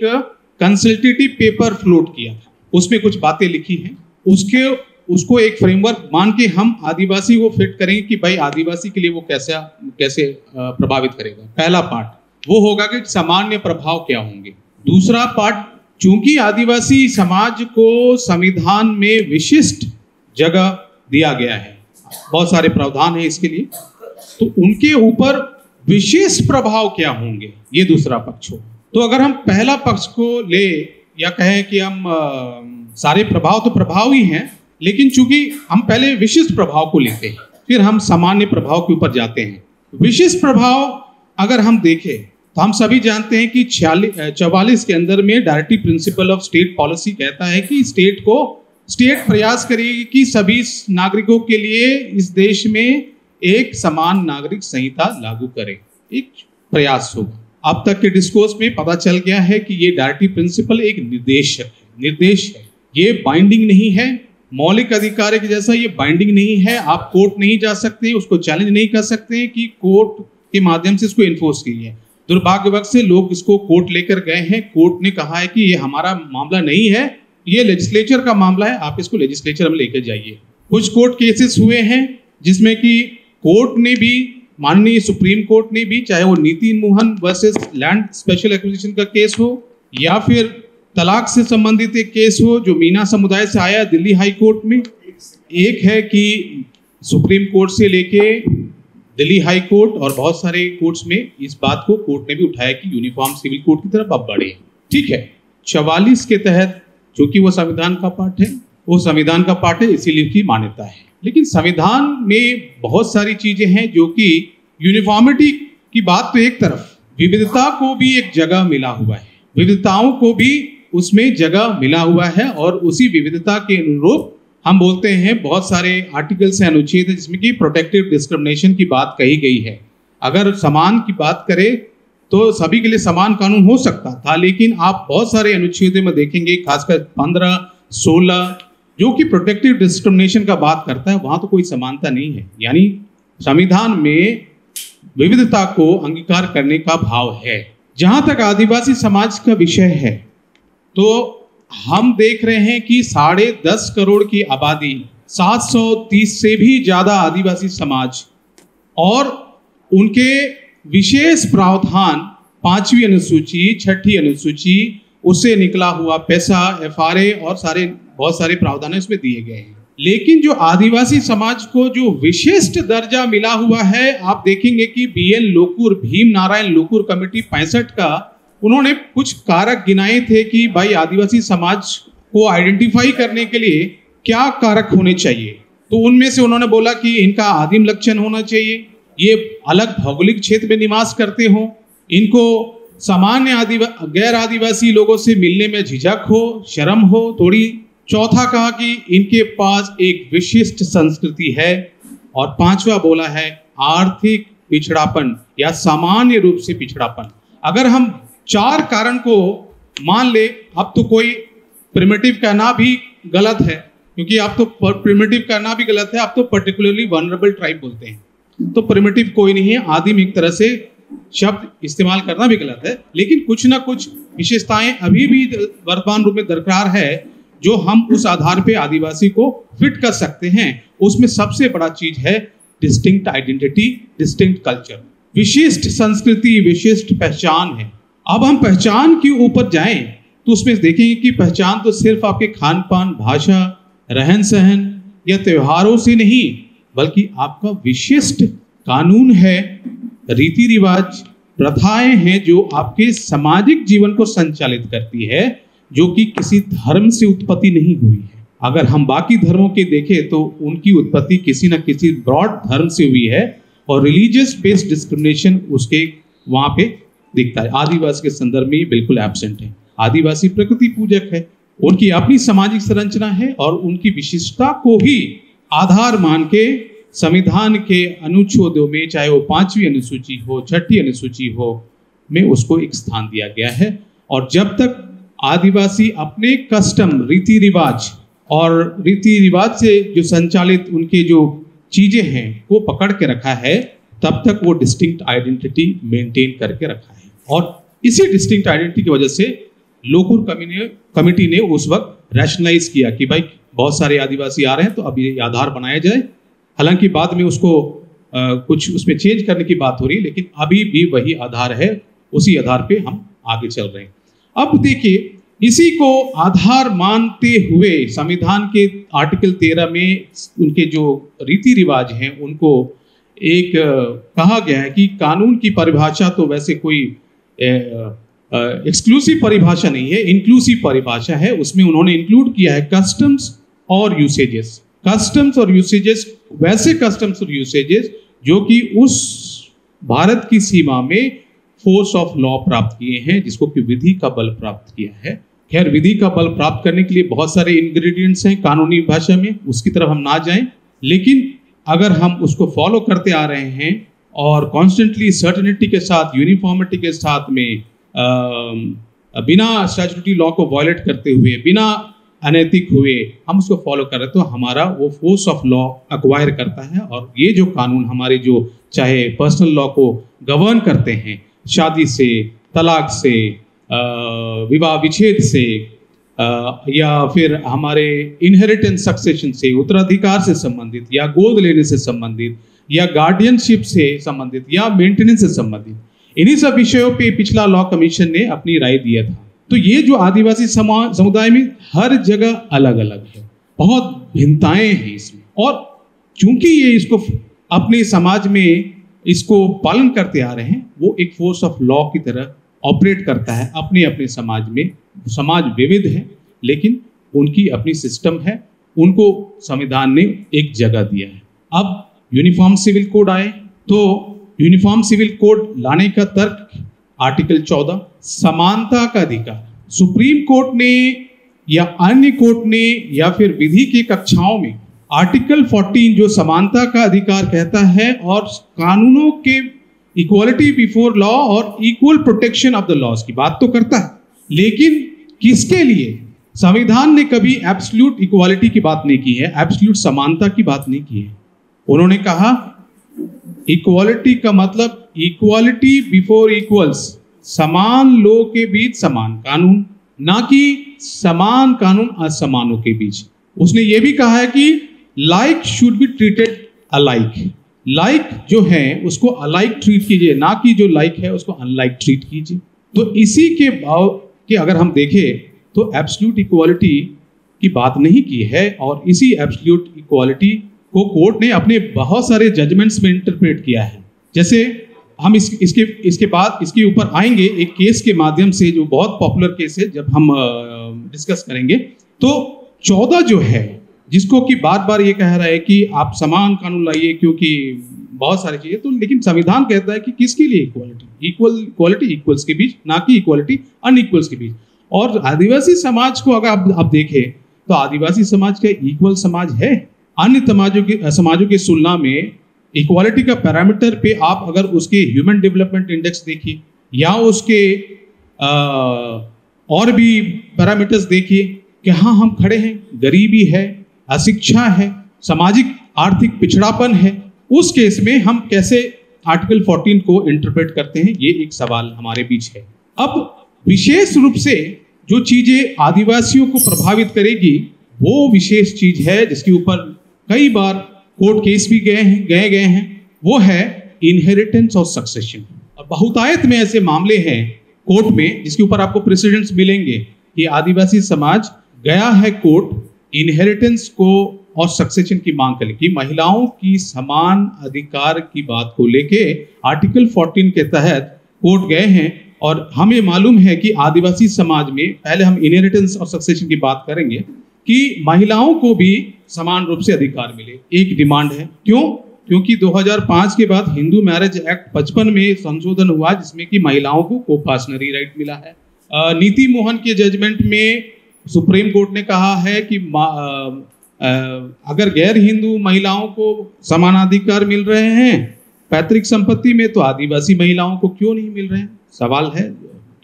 कंसल्टेटिव पेपर फ्लोट किया था, उसमें कुछ बातें लिखी हैं, उसके उसको एक फ्रेमवर्क मान के हम आदिवासी को फिट करेंगे कि भाई आदिवासी के लिए वो कैसा कैसे प्रभावित करेगा। पहला पार्ट वो होगा कि सामान्य प्रभाव क्या होंगे। दूसरा पार्ट, चूंकि आदिवासी समाज को संविधान में विशिष्ट जगह दिया गया है, बहुत सारे प्रावधान है इसके लिए, तो उनके ऊपर विशेष प्रभाव क्या होंगे, ये दूसरा पक्ष हो। तो अगर हम पहला पक्ष को ले या कहें कि हम सारे प्रभाव तो प्रभाव ही हैं, लेकिन चूंकि हम पहले विशिष्ट प्रभाव को लेते हैं, फिर हम सामान्य प्रभाव के ऊपर जाते हैं। विशिष्ट प्रभाव अगर हम देखें तो हम सभी जानते हैं कि छियालीस चवालीस के अंदर में directive principle of state policy कहता है कि स्टेट को स्टेट प्रयास करेगी कि सभी नागरिकों के लिए इस देश में एक समान नागरिक संहिता लागू करे। एक प्रयास होगा। अब तक के डिस्कोर्स में पता चल गया है कि ये डायरेक्टिव प्रिंसिपल एक निर्देश है, निर्देश है, ये बाइंडिंग नहीं है। मौलिक अधिकार के जैसा ये बाइंडिंग नहीं है। आप कोर्ट नहीं जा सकते, उसको चैलेंज नहीं कर सकते कि कोर्ट के माध्यम से इसको इन्फोर्स कीजिए। दुर्भाग्यवश से लोग इसको कोर्ट लेकर गए हैं, कोर्ट ने कहा है कि ये हमारा मामला नहीं है, ये लेजिस्लेचर का मामला है, आप इसको लेजिस्लेचर में लेकर जाइए। कुछ कोर्ट केसेस हुए हैं जिसमें कि कोर्ट ने भी, माननीय सुप्रीम कोर्ट ने भी, चाहे वो नीति Mohan versus land special acquisition का केस हो या फिर तलाक से संबंधित एक केस हो जो मीना समुदाय से आया दिल्ली हाई कोर्ट में, एक है कि सुप्रीम कोर्ट से लेके दिल्ली हाई कोर्ट और बहुत सारे कोर्ट्स में इस बात को कोर्ट ने भी उठाया कि यूनिफॉर्म सिविल कोड की तरफ आप बढ़े। ठीक है, चवालीस के तहत, चूंकि वो संविधान का पार्ट है, वो संविधान का पार्ट है, इसीलिए उसकी मान्यता है। लेकिन संविधान में बहुत सारी चीजें हैं जो कि यूनिफॉर्मिटी की बात तो एक तरफ, विविधता को भी एक जगह मिला हुआ है, विविधताओं को भी उसमें जगह मिला हुआ है और उसी विविधता के अनुरूप हम बोलते हैं बहुत सारे आर्टिकल्स हैं, अनुच्छेद है जिसमें कि प्रोटेक्टिव डिस्क्रिमिनेशन की बात कही गई है। अगर समान की बात करें तो सभी के लिए समान कानून हो सकता था, लेकिन आप बहुत सारे अनुच्छेदों में देखेंगे, खासकर पंद्रह, सोलह, जो कि प्रोटेक्टिव डिस्क्रिमिनेशन का बात करता है, वहां तो कोई समानता नहीं है। यानी संविधान में विविधता को अंगीकार करने का भाव है। जहां तक आदिवासी समाज का विषय है, तो हम देख रहे हैं कि साढ़े दस करोड़ की आबादी, सात सौ तीस से भी ज्यादा आदिवासी समाज और उनके विशेष प्रावधान, पांचवी अनुसूची, छठी अनुसूची, उससे निकला हुआ पैसा, एफआरए और सारे, बहुत सारे प्रावधान इसमें दिए गए हैं। लेकिन जो आदिवासी समाज को जो विशिष्ट दर्जा मिला हुआ है, आप देखेंगे कि बीएन लोकुर, भीम नारायण लोकुर कमेटी पैंसठ का, उन्होंने कुछ कारक गिनाए थे कि भाई, आदिवासी समाज को आइडेंटिफाई करने के लिए क्या कारक होने चाहिए। तो उनमें से उन्होंने बोला कि इनका आदिम लक्षण होना चाहिए, ये अलग भौगोलिक क्षेत्र में निवास करते हो, इनको सामान्य आदिवा-, गैर आदिवासी लोगों से मिलने में झिझक हो, शर्म हो थोड़ी। चौथा कहा कि इनके पास एक विशिष्ट संस्कृति है, और पांचवा बोला है आर्थिक पिछड़ापन या सामान्य रूप से पिछड़ापन। अगर हम चार कारण को मान ले, अब तो कोई प्रिमिटिव कहना भी गलत है, क्योंकि आप तो प्रिमिटिव कहना भी गलत है, आप तो पर्टिकुलरली वनरेबल ट्राइब बोलते हैं। तो प्रिमिटिव कोई नहीं है, आदिम एक तरह से शब्द इस्तेमाल करना भी गलत है, लेकिन कुछ ना कुछ विशेषताएं अभी भी वर्तमान रूप में दरकार है, जो हम उस आधार पे आदिवासी को फिट कर सकते हैं। उसमें सबसे बड़ा चीज है डिस्टिंक्ट आइडेंटिटी, डिस्टिंक्ट कल्चर, विशिष्ट संस्कृति, विशिष्ट पहचान है। अब हम पहचान के ऊपर जाएं, तो उसमें देखेंगे कि पहचान तो सिर्फ आपके खान पान, भाषा, रहन सहन या त्योहारों से नहीं, बल्कि आपका विशिष्ट कानून है, रीति रिवाज, प्रथाएं हैं, जो आपके सामाजिक जीवन को संचालित करती है, जो कि किसी धर्म से उत्पत्ति नहीं हुई है। अगर हम बाकी धर्मों के देखें, तो उनकी उत्पत्ति किसी न किसी ब्रॉड धर्म से हुई है, और रिलीजियस बेस्ड डिस्क्रिमिनेशन उसके वहां पे दिखता है। आदिवासी के संदर्भ में ये बिल्कुल एब्सेंट है। आदिवासी प्रकृति पूजक है, उनकी अपनी सामाजिक संरचना है, और उनकी विशिष्टता को ही आधार मान के संविधान के अनुच्छेदों में, चाहे वो पांचवी अनुसूची हो, छठी अनुसूची हो, में उसको एक स्थान दिया गया है। और जब तक आदिवासी अपने कस्टम, रीति रिवाज, और रीति रिवाज से जो संचालित उनके जो चीजें हैं वो पकड़ के रखा है, तब तक वो डिस्टिंक्ट आइडेंटिटी मेंटेन करके रखा है। और इसी डिस्टिंक्ट आइडेंटिटी की वजह से लोकुर कमिटी ने उस वक्त रैशनलाइज किया कि भाई, बहुत सारे आदिवासी आ रहे हैं, तो अब ये आधार बनाया जाए। हालांकि बाद में उसको अ, कुछ उसमें चेंज करने की बात हो रही है, लेकिन अभी भी वही आधार है, उसी आधार पे हम आगे चल रहे हैं। अब देखिए, इसी को आधार मानते हुए संविधान के आर्टिकल तेरह में उनके जो रीति रिवाज हैं उनको एक अ, कहा गया है कि कानून की परिभाषा तो वैसे कोई एक्सक्लूसिव परिभाषा नहीं है, इंक्लूसिव परिभाषा है। उसमें उन्होंने इंक्लूड किया है कस्टम्स और यूसेजेस। कस्टम्स और यूसेजेस, वैसे कस्टम्स और यूसेजेस जो कि उस भारत की सीमा में फोर्स ऑफ लॉ प्राप्त किए हैं, जिसको कि विधि का बल प्राप्त किया है। खैर, विधि का बल प्राप्त करने के लिए बहुत सारे इंग्रेडिएंट्स हैं कानूनी भाषा में, उसकी तरफ हम ना जाएं, लेकिन अगर हम उसको फॉलो करते आ रहे हैं और कॉन्स्टेंटली सर्टेनिटी के साथ, यूनिफॉर्मिटी के साथ में अम, बिना स्टैट्यूटरी लॉ को वायलेट करते हुए, बिना अनैतिक हुए हम उसको फॉलो कर रहे हैं, तो हमारा वो फोर्स ऑफ लॉ अक्वायर करता है। और ये जो कानून हमारे जो चाहे पर्सनल लॉ को गवर्न करते हैं, शादी से, तलाक से, अ, विवाह विच्छेद से, अ, या फिर हमारे इनहेरिटेंस सक्सेशन से, उत्तराधिकार से संबंधित, या गोद लेने से संबंधित, या गार्डियनशिप से संबंधित, या मेंटेनेंस से संबंधित, इन्हीं सब विषयों पे पिछला लॉ कमीशन ने अपनी राय दिया था। तो ये जो आदिवासी समाज, समुदाय में हर जगह अलग अलग है, बहुत भिन्नताएं हैं इसमें। और चूंकि ये इसको अपने समाज में इसको पालन करते आ रहे हैं, वो एक फोर्स ऑफ लॉ की तरह ऑपरेट करता है अपने अपने समाज में। समाज विविध है, लेकिन उनकी अपनी सिस्टम है, उनको संविधान ने एक जगह दिया है। अब यूनिफॉर्म सिविल कोड आए, तो यूनिफॉर्म सिविल कोड लाने का तर्क आर्टिकल चौदह, समानता का अधिकार। सुप्रीम कोर्ट ने या अन्य कोर्ट ने या फिर विधि की कक्षाओं में आर्टिकल फोर्टीन जो समानता का अधिकार कहता है और कानूनों के इक्वलिटी बिफोर लॉ और equal protection of the laws की बात तो करता है, लेकिन किसके लिए? संविधान ने कभी एब्सोल्यूट इक्वालिटी की बात नहीं की है, एब्सोल्यूट समानता की बात नहीं की है। उन्होंने कहा इक्वालिटी का मतलब इक्वालिटी बिफोर इक्वल्स, समान लोगों के बीच समान कानून, ना कि समान कानून असमानों के बीच। उसने ये भी कहा है कि like should be treated alike, like जो है उसको अलाइक ट्रीट कीजिए, ना कि जो लाइक है उसको अनलाइक ट्रीट कीजिए। तो इसी के भाव के अगर हम देखें तो एब्सोल्यूट इक्वालिटी की बात नहीं की है, और इसी एब्सोल्यूट इक्वालिटी को कोर्ट ने अपने बहुत सारे जजमेंट्स में इंटरप्रेट किया है। जैसे हम इस इसके इसके बाद इसके ऊपर आएंगे एक केस के माध्यम से, जो बहुत पॉपुलर केस है, जब हम डिस्कस करेंगे। तो चौदह जो है, जिसको कि बार बार ये कह रहा है कि आप समान कानून लाइए क्योंकि बहुत सारी चीजें, तो लेकिन संविधान कहता है कि किसके लिए इक्वालिटी, इक्वल इक्वालिटी इक्वल्स के बीच, ना कि इक्वालिटी अनइक्वल्स के बीच। और आदिवासी समाज को अगर आप, आप देखें तो आदिवासी समाज क्या इक्वल समाज है? अन्य समाजों के समाजों की तुलना में इक्वालिटी का पैरामीटर पे आप अगर उसके ह्यूमन डेवलपमेंट इंडेक्स देखिए या उसके आ, और भी पैरामीटर्स देखिए कि हाँ, हम खड़े हैं, गरीबी है, अशिक्षा है, सामाजिक आर्थिक पिछड़ापन है, उस केस में हम कैसे आर्टिकल फोर्टीन को इंटरप्रेट करते हैं, ये एक सवाल हमारे बीच है। अब विशेष रूप से जो चीजें आदिवासियों को प्रभावित करेगी, वो विशेष चीज है जिसके ऊपर कई बार कोर्ट केस भी गए हैं गए गए हैं, वो है इनहेरिटेंस और सक्सेशन। और बहुतायत में ऐसे मामले हैं कोर्ट में जिसके ऊपर आपको प्रेसिडेंट्स मिलेंगे कि आदिवासी समाज गया है कोर्ट इनहेरिटेंस को और सक्सेशन की मांग करने की, महिलाओं की समान अधिकार की बात को लेके आर्टिकल फोर्टीन के तहत कोर्ट गए हैं। और हमें मालूम है कि आदिवासी समाज में पहले हम इनहेरिटेंस और सक्सेशन की बात करेंगे कि महिलाओं को भी समान रूप से अधिकार मिले, एक डिमांड है। क्यों? क्योंकि दो हज़ार पाँच के बाद हिंदू मैरिज एक्ट पचपन में संशोधन हुआ, जिसमें कि महिलाओं को को पार्सनरी राइट मिला है। अ, नीति मोहन के जजमेंट में सुप्रीम कोर्ट ने कहा है कि मा-, अ, अ, अगर गैर हिंदू महिलाओं को समानाधिकार मिल रहे हैं पैतृक संपत्ति में, तो आदिवासी महिलाओं को क्यों नहीं मिल रहे हैं? सवाल है,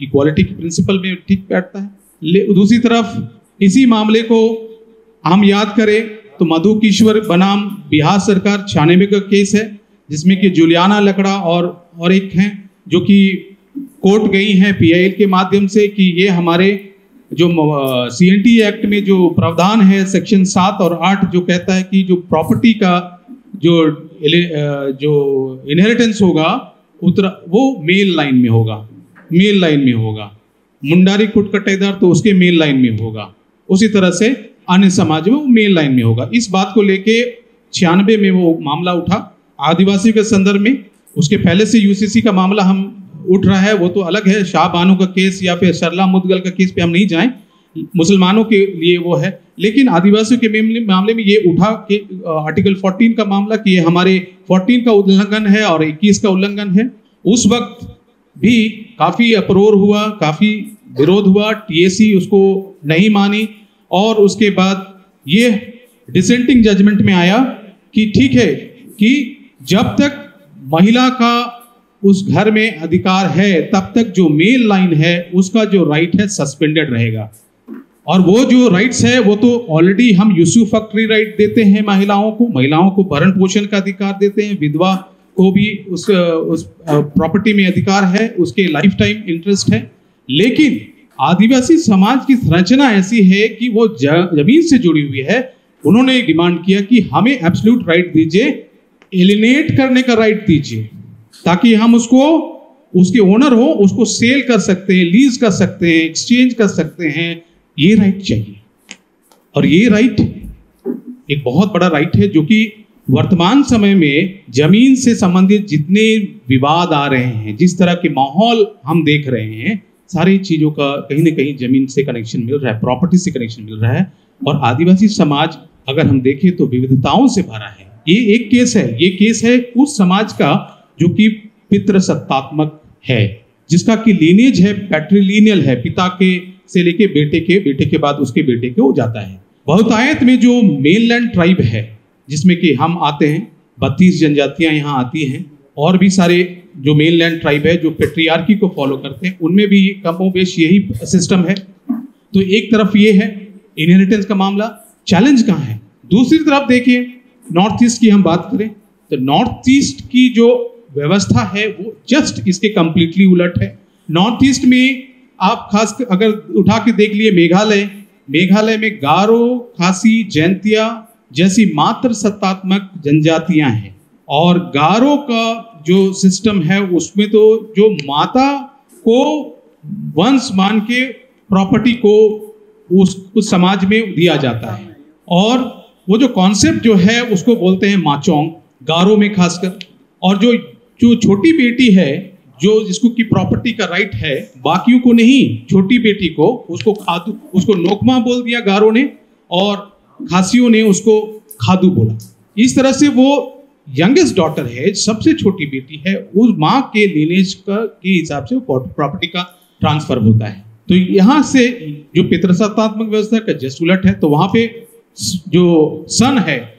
इक्वालिटी के प्रिंसिपल में ठीक बैठता है। ले, दूसरी तरफ इसी मामले को हम याद करें तो मधु किशोर बनाम बिहार सरकार छियानवे का केस है, जिसमें कि जूलियाना लकड़ा और और एक हैं जो कि कोर्ट गई हैं पीआईएल के माध्यम से कि ये हमारे जो सीएनटी एक्ट में जो प्रावधान है सेक्शन सात और आठ, जो कहता है कि जो प्रॉपर्टी का जो इले- अ, जो इनहेरिटेंस होगा उत्तर वो मेल लाइन में होगा, मेल लाइन में होगा। मुंडारी खुट कटेदार तो उसके मेल लाइन में होगा, उसी तरह से अन्य समाज में वो मेल लाइन में होगा। इस बात को लेके छियानवे में वो मामला उठा आदिवासियों के संदर्भ में। उसके पहले से यूसीसी का मामला हम उठ रहा है, वो तो अलग है। शाह बानो का केस या फिर सरला मुदगल का केस पे हम नहीं जाएं, मुसलमानों के लिए वो है। लेकिन आदिवासियों के मामले मामले में ये उठा कि आर्टिकल फोर्टीन का मामला कि ये हमारे फोर्टीन का उल्लंघन है और इक्कीस का उल्लंघन है। उस वक्त भी काफी अपरोर हुआ, काफी विरोध हुआ, टीएसी उसको नहीं मानी। और उसके बाद ये डिसेंटिंग जजमेंट में आया कि ठीक है कि जब तक महिला का उस घर में अधिकार है तब तक जो मेल लाइन है उसका जो राइट है सस्पेंडेड रहेगा। और वो जो राइट्स है वो तो ऑलरेडी हम यूसुफ फैक्ट्री राइट देते हैं महिलाओं को, महिलाओं को भरण पोषण का अधिकार देते हैं, विधवा को भी उस उस प्रॉपर्टी में अधिकार है, उसके लाइफ टाइम इंटरेस्ट है। लेकिन आदिवासी समाज की संरचना ऐसी है कि वो ज- जमीन से जुड़ी हुई है। उन्होंने एक डिमांड किया कि हमें एब्सोल्यूट राइट दीजिए, एलिनेट करने का राइट दीजिए, ताकि हम उसको उसके ओनर हो, उसको सेल कर सकते हैं, लीज कर सकते हैं, एक्सचेंज कर सकते हैं। ये राइट चाहिए। और ये राइट एक बहुत बड़ा राइट है जो कि वर्तमान समय में जमीन से संबंधित जितने विवाद आ रहे हैं, जिस तरह के माहौल हम देख रहे हैं, सारी चीजों का कहीं ना कहीं जमीन से कनेक्शन मिल रहा है, प्रॉपर्टी से कनेक्शन मिल रहा है। और आदिवासी समाज अगर हम देखें तो विविधताओं से भरा है। ये एक केस है, ये केस है उस समाज का जो कि पितृसत्तात्मक है, जिसका कि लीनेज है, पैट्रिलिनियल है, पिता के से लेके बेटे के, बेटे के बाद उसके बेटे के हो जाता है। बहुतायत में जो मेनलैंड ट्राइब है जिसमें कि हम आते हैं, बत्तीस जनजातियां यहाँ आती हैं और भी सारे जो मेनलैंड ट्राइब है जो पेट्रियार्की को फॉलो करते हैं, उनमें भी कमोबेश यही सिस्टम है। तो एक तरफ ये है इनहेरिटेंस का मामला, चैलेंज कहाँ है? दूसरी तरफ देखिए, नॉर्थ ईस्ट की हम बात करें तो नॉर्थ ईस्ट की जो व्यवस्था है वो जस्ट इसके कंप्लीटली उलट है। नॉर्थ ईस्ट में आप खास अगर उठा के देख लिए मेघालय, मेघालय में गारो, खासी, जैंतिया जैसी मात्र सत्तात्मक जनजातियां हैं। और गारो का जो सिस्टम है उसमें तो जो माता को वंश मान के प्रॉपर्टी को उस उस समाज में दिया जाता है। और वो जो कॉन्सेप्ट जो है उसको बोलते हैं माचोंग, गारो में खासकर। और जो जो छोटी बेटी है, जो जिसको की प्रॉपर्टी का राइट है, बाकियों को नहीं, छोटी बेटी को, उसको खादू, उसको नोकमा बोल दिया गारो ने, और खासियों ने उसको खादू बोला। इस तरह से वो यंगेस्ट डॉटर है, सबसे छोटी बेटी है, उस माँ के लिनेज का के हिसाब से प्रॉपर्टी का ट्रांसफर होता है। तो यहाँ से जो पितृसत्तात्मक व्यवस्था का जस्ट उलट है। तो वहां पे जो सन है,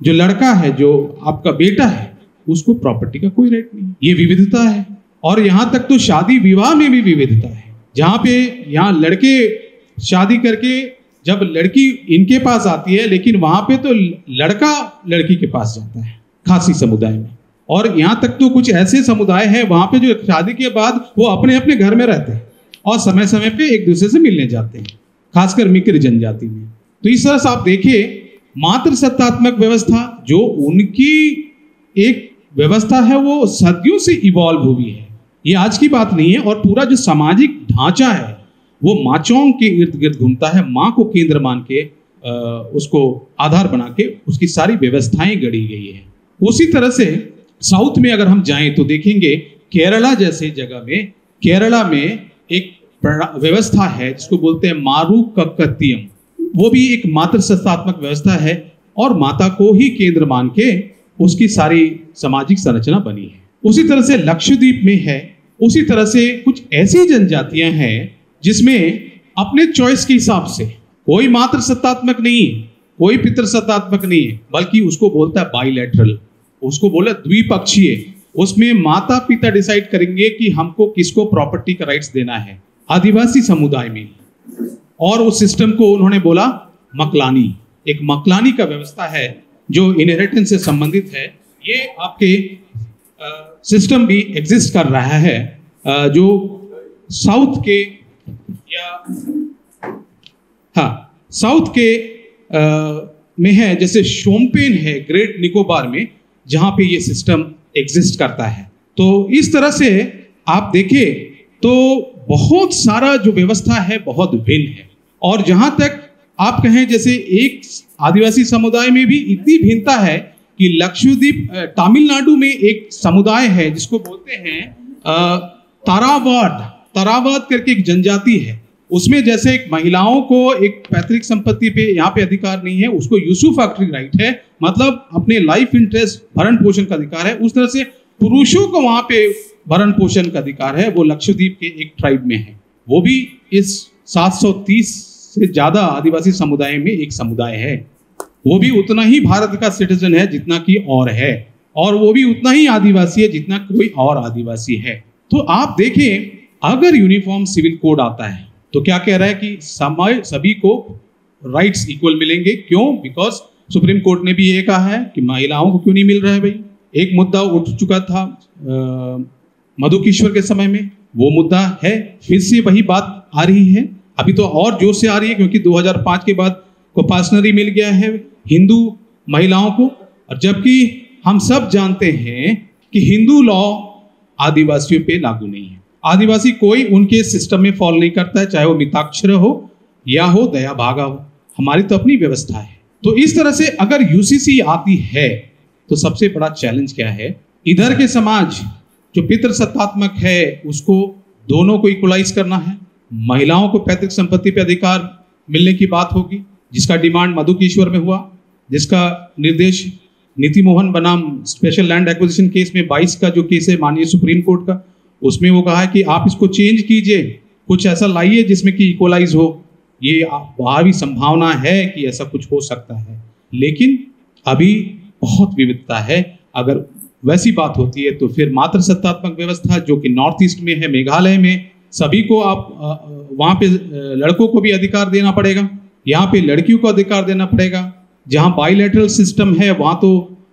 जो लड़का है, जो आपका बेटा है, उसको प्रॉपर्टी का कोई राइट नहीं। ये विविधता है। और यहाँ तक तो शादी विवाह में भी विविधता है, जहाँ पे यहाँ लड़के शादी करके जब लड़की इनके पास आती है, लेकिन वहां पे तो लड़का लड़की के पास जाता है खासी समुदाय में। और यहाँ तक तो कुछ ऐसे समुदाय हैं वहां पे जो शादी के बाद वो अपने अपने घर में रहते हैं और समय समय पे एक दूसरे से मिलने जाते हैं, खासकर मिकिर जनजाति में। तो इस तरह से आप देखिए, मातृ सत्तात्मक व्यवस्था जो उनकी एक व्यवस्था है, वो सदियों से इवॉल्व हुई है। ये आज की बात नहीं है। और पूरा जो सामाजिक ढांचा है वो माचोंग के इर्द गिर्द घूमता है, माँ को केंद्र मान के, अ, उसको आधार बना के उसकी सारी व्यवस्थाएं गढ़ी गई है। उसी तरह से साउथ में अगर हम जाएं तो देखेंगे, केरला जैसे जगह में, केरला में एक प्रणाली व्यवस्था है जिसको बोलते हैं मारू कक्कतियम। वो भी एक मातृ सत्तात्मक व्यवस्था है और माता को ही केंद्र मान के उसकी सारी सामाजिक संरचना बनी है। उसी तरह से लक्षद्वीप में है, उसी तरह से कुछ ऐसी जनजातियां हैं जिसमें अपने चॉइस के हिसाब से कोई मातृ सत्तात्मक नहीं है, कोई पितृ सत्तात्मक नहीं है, बल्कि उसको बोलता है बाइलैटरल, उसको बोला द्विपक्षीय। उसमें माता पिता डिसाइड करेंगे कि हमको किसको प्रॉपर्टी का राइट्स देना है। आदिवासी समुदाय में और उस सिस्टम को उन्होंने बोला मकलानी। एक मकलानी का व्यवस्था है जो इनहेरिटेंस से संबंधित है। ये आपके सिस्टम भी एग्जिस्ट कर रहा है, अ, जो साउथ के या हाँ, साउथ के अ, में है, जैसे शोम्पेन है ग्रेट निकोबार में, जहां पे ये सिस्टम एग्जिस्ट करता है। तो इस तरह से आप देखें तो बहुत सारा जो व्यवस्था है बहुत भिन्न है। और जहां तक आप कहें, जैसे एक आदिवासी समुदाय में भी इतनी भिन्नता है कि लक्षद्वीप, अ, तमिलनाडु में एक समुदाय है जिसको बोलते हैं अ, तारावाद। तारावाद करके एक जनजाति है, उसमें जैसे एक महिलाओं को एक पैतृक संपत्ति पे यहाँ पे अधिकार नहीं है, उसको यूसुफैक्टरी राइट है, मतलब अपने लाइफ इंटरेस्ट, भरण पोषण का अधिकार है। उस तरह से पुरुषों को वहां पे भरण पोषण का अधिकार है, वो लक्षद्वीप के एक ट्राइब में है। वो भी इस सात सौ तीस से ज्यादा आदिवासी समुदाय में एक समुदाय है। वो भी उतना ही भारत का सिटीजन है जितना कि और है, और वो भी उतना ही आदिवासी है जितना कोई और आदिवासी है। तो आप देखें, अगर यूनिफॉर्म सिविल कोड आता है तो क्या कह रहा है कि समय सभी को राइट्स इक्वल मिलेंगे। क्यों? बिकॉज सुप्रीम कोर्ट ने भी ये कहा है कि महिलाओं को क्यों नहीं मिल रहा है भाई। एक मुद्दा उठ चुका था अ, मधुकेश्वर के समय में, वो मुद्दा है, फिर से वही बात आ रही है। अभी तो और जोर से आ रही है क्योंकि दो हज़ार पाँच के बाद कोपासनरी मिल गया है हिंदू महिलाओं को। और जबकि हम सब जानते हैं कि हिंदू लॉ आदिवासियों पे लागू नहीं है। आदिवासी कोई उनके सिस्टम में फॉल नहीं करता है, चाहे वो मिताक्षर हो या हो दया भागा हो। हमारी तो अपनी व्यवस्था है। तो इस तरह से अगर यूसीसी आती है तो सबसे बड़ा चैलेंज क्या है? इधर के समाज जो पितृसत्तात्मक है उसको दोनों को इक्वलाइज करना है। महिलाओं को पैतृक संपत्ति पे अधिकार मिलने की बात होगी, जिसका डिमांड मधुकेश्वर में हुआ, जिसका निर्देश नीति मोहन बनाम स्पेशल लैंड एक्विजिशन केस में बाईस का जो केस है माननीय सुप्रीम कोर्ट का, उसमें वो कहा है कि आप इसको चेंज कीजिए, कुछ ऐसा लाइए जिसमें कि इक्वलाइज हो। ये आप, वहाँ भी संभावना है कि ऐसा कुछ हो सकता है, लेकिन अभी बहुत विविधता है। अगर वैसी बात होती है तो फिर मातृसत्तात्मक व्यवस्था जो कि नॉर्थ ईस्ट में है, मेघालय में, सभी को आप वहां पे लड़कों को भी अधिकार देना पड़ेगा, यहाँ पे लड़कियों को अधिकार देना पड़ेगा। जहां बाइलेटरल सिस्टम है वहां तो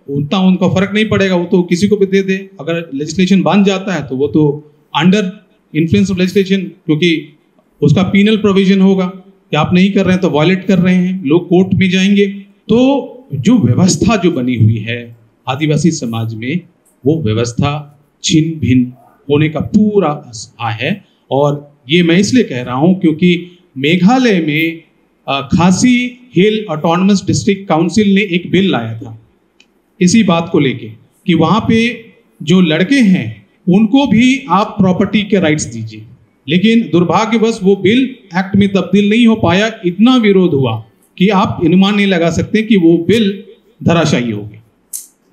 उतना उनका फर्क नहीं पड़ेगा, वो तो किसी को भी दे दे। अगर लेजिस्लेशन बन जाता है तो वो तो अंडर इन्फ्लुएंस ऑफ लेजिस्लेशन, क्योंकि उसका पीनल प्रोविजन होगा कि आप नहीं कर रहे हैं तो वायलेट कर रहे हैं, लोग कोर्ट में जाएंगे। तो जो व्यवस्था जो बनी हुई है आदिवासी समाज में, वो व्यवस्था छिन भिन होने का पूरा आसार है। और ये मैं इसलिए कह रहा हूं क्योंकि मेघालय में खासी हिल ऑटोनमस डिस्ट्रिक्ट काउंसिल ने एक बिल लाया था इसी बात को लेके कि वहां पे जो लड़के हैं उनको भी आप प्रॉपर्टी के राइट्स दीजिए। लेकिन दुर्भाग्यवश वो बिल एक्ट में तब्दील नहीं हो पाया, इतना विरोध हुआ कि आप अनुमान नहीं लगा सकते कि वो बिल धराशायी हो गया।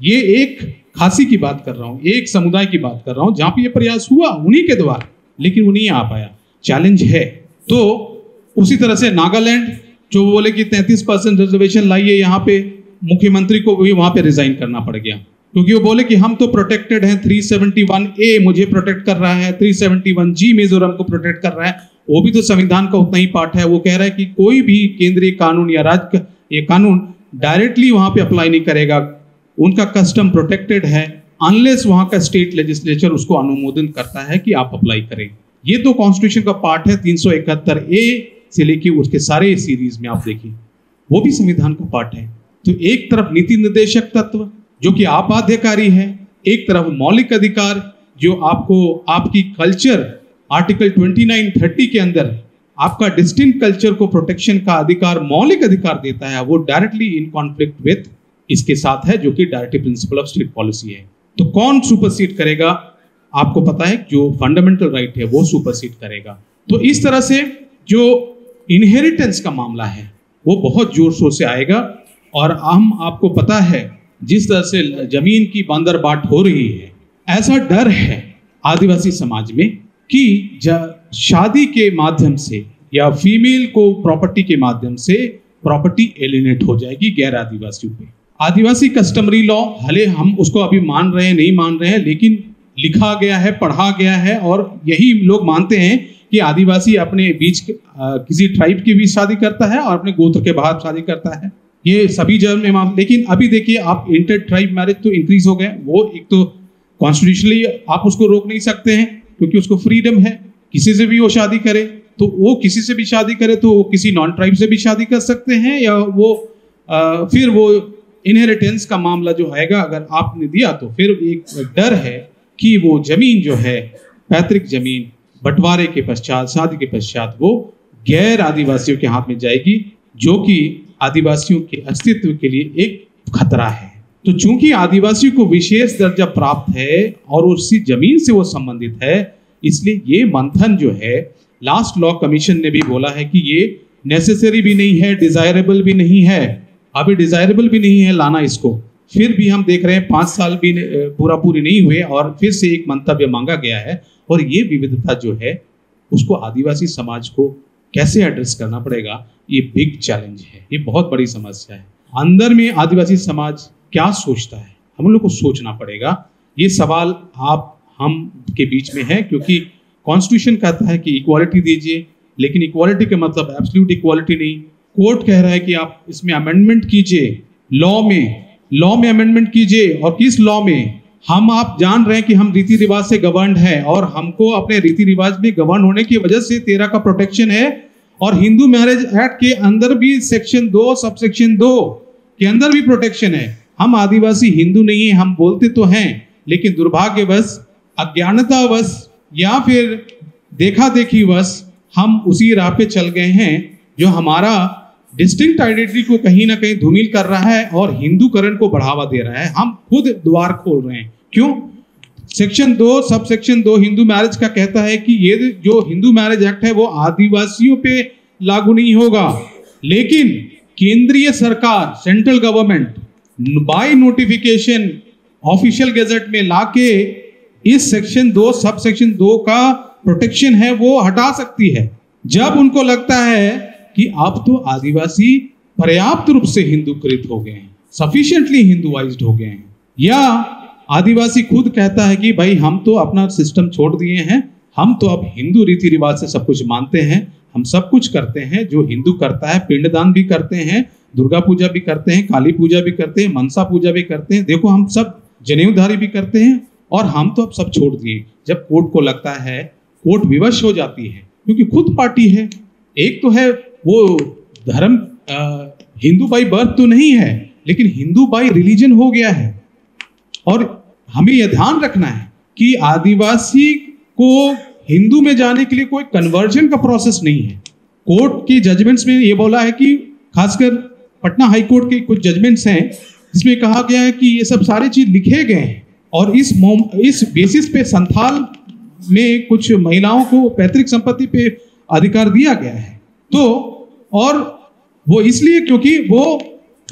ये एक खासी की बात कर रहा हूं, एक समुदाय की बात कर रहा हूं जहां पे ये प्रयास हुआ उन्हीं के द्वारा, लेकिन वो नहीं आ पाया। चैलेंज है। तो उसी तरह से नागालैंड जो बोले कि तैंतीस परसेंट रिजर्वेशन लाइए यहाँ पे, मुख्यमंत्री को भी वहां पे रिजाइन करना पड़ गया क्योंकि वो बोले कि हम तो प्रोटेक्टेड हैं, थ्री सेवेंटी वन ए मुझे प्रोटेक्ट कर रहा है, थ्री सेवेंटी वन जी मिजोरम को प्रोटेक्ट कर रहा है। वो भी तो संविधान का उतना ही पार्ट है। वो कह रहा है कि कोई भी केंद्रीय कानून या राज्य का ये कानून डायरेक्टली वहां पे अप्लाई नहीं करेगा, उनका कस्टम प्रोटेक्टेड है अनलेस वहां का स्टेट लेजिस्लेचर उसको अनुमोदन करता है कि आप अप्लाई करें। ये तो कॉन्स्टिट्यूशन का पार्ट है, तीन सौ इकहत्तर ए से लेके उसके सारे सीरीज में आप देखिए, वो भी संविधान का पार्ट है। तो एक तरफ नीति निर्देशक तत्व जो कि आपाध्यकारी है, एक तरफ मौलिक अधिकार जो आपको आपकी culture article twenty nine thirty के अंदर आपका डिस्टिंक्ट कल्चर को प्रोटेक्शन का अधिकार, मौलिक अधिकार देता है, वो डायरेक्टली इन कॉन्फ्लिक्ट विथ इसके साथ है जो कि directive principle of state policy है। तो कौन सुपरसीड करेगा? आपको पता है जो फंडामेंटल राइट है वो सुपरसीड करेगा। तो इस तरह से जो इनहेरिटेंस का मामला है वो बहुत जोर शोर से आएगा। और हम आपको पता है जिस तरह से जमीन की बांदरबाट हो रही है, ऐसा डर है आदिवासी समाज में कि शादी के माध्यम से या फीमेल को प्रॉपर्टी के माध्यम से प्रॉपर्टी एलिनेट हो जाएगी गैर आदिवासियों पे। आदिवासी कस्टमरी लॉ भले हम उसको अभी मान रहे हैं, नहीं मान रहे हैं, लेकिन लिखा गया है, पढ़ा गया है, और यही लोग मानते हैं कि आदिवासी अपने बीच के, अ, किसी ट्राइब की भी शादी करता है और अपने गोत्र के बाहर शादी करता है। ये सभी जन्म में मान, लेकिन अभी देखिए, आप इंटर ट्राइब मैरिज तो इंक्रीज हो गए, वो एक तो कॉन्स्टिट्यूशनली आप उसको रोक नहीं सकते हैं क्योंकि उसको फ्रीडम है, किसी से भी वो शादी करे, तो वो किसी से भी शादी करे, तो वो किसी नॉन ट्राइब से भी शादी कर सकते हैं, या वो अ, फिर वो इनहेरिटेंस का मामला जो आएगा, अगर आपने दिया तो फिर एक डर है कि वो जमीन जो है, पैतृक जमीन, बंटवारे के पश्चात, शादी के पश्चात वो गैर आदिवासियों के हाथ में जाएगी, जो कि आदिवासियों के अस्तित्व के लिए एक खतरा है। तो चूंकि आदिवासियों को विशेष दर्जा प्राप्त है और उसी जमीन से वो संबंधित है, इसलिए ये मंथन जो है, लास्ट लॉ कमीशन ने भी बोला है कि ये नेसेसरी भी नहीं है, डिजायरेबल भी नहीं है। अभी डिजायरेबल भी नहीं है लाना इसको, फिर भी हम देख रहे हैं पाँच साल भी पूरा पूरी नहीं हुए और फिर से एक मंतव्य मांगा गया है। और ये विविधता जो है, उसको आदिवासी समाज को कैसे एड्रेस करना पड़ेगा, ये बिग चैलेंज है, ये बहुत बड़ी समस्या है। अंदर में आदिवासी समाज क्या सोचता है, हम लोग को सोचना पड़ेगा। ये सवाल आप हम के बीच में है, क्योंकि कॉन्स्टिट्यूशन कहता है कि इक्वालिटी दीजिए, लेकिन इक्वालिटी का मतलब एब्सोल्यूट इक्वालिटी नहीं। कोर्ट कह रहा है कि आप इसमें अमेंडमेंट कीजिए, लॉ में लॉ में अमेंडमेंट कीजिए। और किस लॉ में? हम आप जान रहे हैं कि हम रीति रिवाज से गवर्नड है और हमको अपने रीति रिवाज में गवर्न होने की वजह से तेरह का प्रोटेक्शन है। और हिंदू मैरिज एक्ट के अंदर भी सेक्शन दो, सबसेक्शन दो के अंदर भी प्रोटेक्शन है। हम आदिवासी हिंदू नहीं है, हम बोलते तो हैं, लेकिन दुर्भाग्यवश, अज्ञानतावश या फिर देखा देखी वश हम उसी राह पे चल गए हैं, जो हमारा डिस्टिंक्ट आइडेंटिटी को कहीं ना कहीं धूमिल कर रहा है और हिंदूकरण को बढ़ावा दे रहा है। हम खुद द्वार खोल रहे हैं। क्यों? सेक्शन दो, सबसेक्शन दो हिंदू मैरिज का कहता है कि ये जो हिंदू मैरिज एक्ट है, वो आदिवासियों पे लागू नहीं होगा, लेकिन केंद्रीय सरकार, central government, by notification official gazette में लाके इस सेक्शन दो, सबसेक्शन दो का प्रोटेक्शन है, वो हटा सकती है, जब उनको लगता है कि अब तो आदिवासी पर्याप्त रूप से हिंदूकृत हो गए हैं, सफिशिएंटली हिंदुआइज्ड हो गए हैं, या आदिवासी खुद कहता है कि भाई, हम तो अपना सिस्टम छोड़ दिए हैं, हम तो अब हिंदू रीति रिवाज से सब कुछ मानते हैं, हम सब कुछ करते हैं जो हिंदू करता है, पिंडदान भी करते हैं, दुर्गा पूजा भी करते हैं, काली पूजा भी करते हैं, मनसा पूजा भी करते हैं, देखो हम सब जनेऊधारी भी करते हैं, और हम तो अब सब छोड़ दिए। जब कोर्ट को लगता है, कोर्ट विवश हो जाती है, क्योंकि खुद पार्टी है। एक तो है वो धर्म, हिंदू बाई बर्थ तो नहीं है, लेकिन हिंदू बाई रिलीजन हो गया है। और हमें यह ध्यान रखना है कि आदिवासी को हिंदू में जाने के लिए कोई कन्वर्जन का प्रोसेस नहीं है। कोर्ट के जजमेंट्स में ये बोला है कि खासकर पटना हाई कोर्ट के कुछ जजमेंट्स हैं, जिसमें कहा गया है कि ये सब सारी चीज लिखे गए हैं, और इस मोम- इस बेसिस पे संथाल में कुछ महिलाओं को पैतृक संपत्ति पे अधिकार दिया गया है। तो और वो इसलिए क्योंकि वो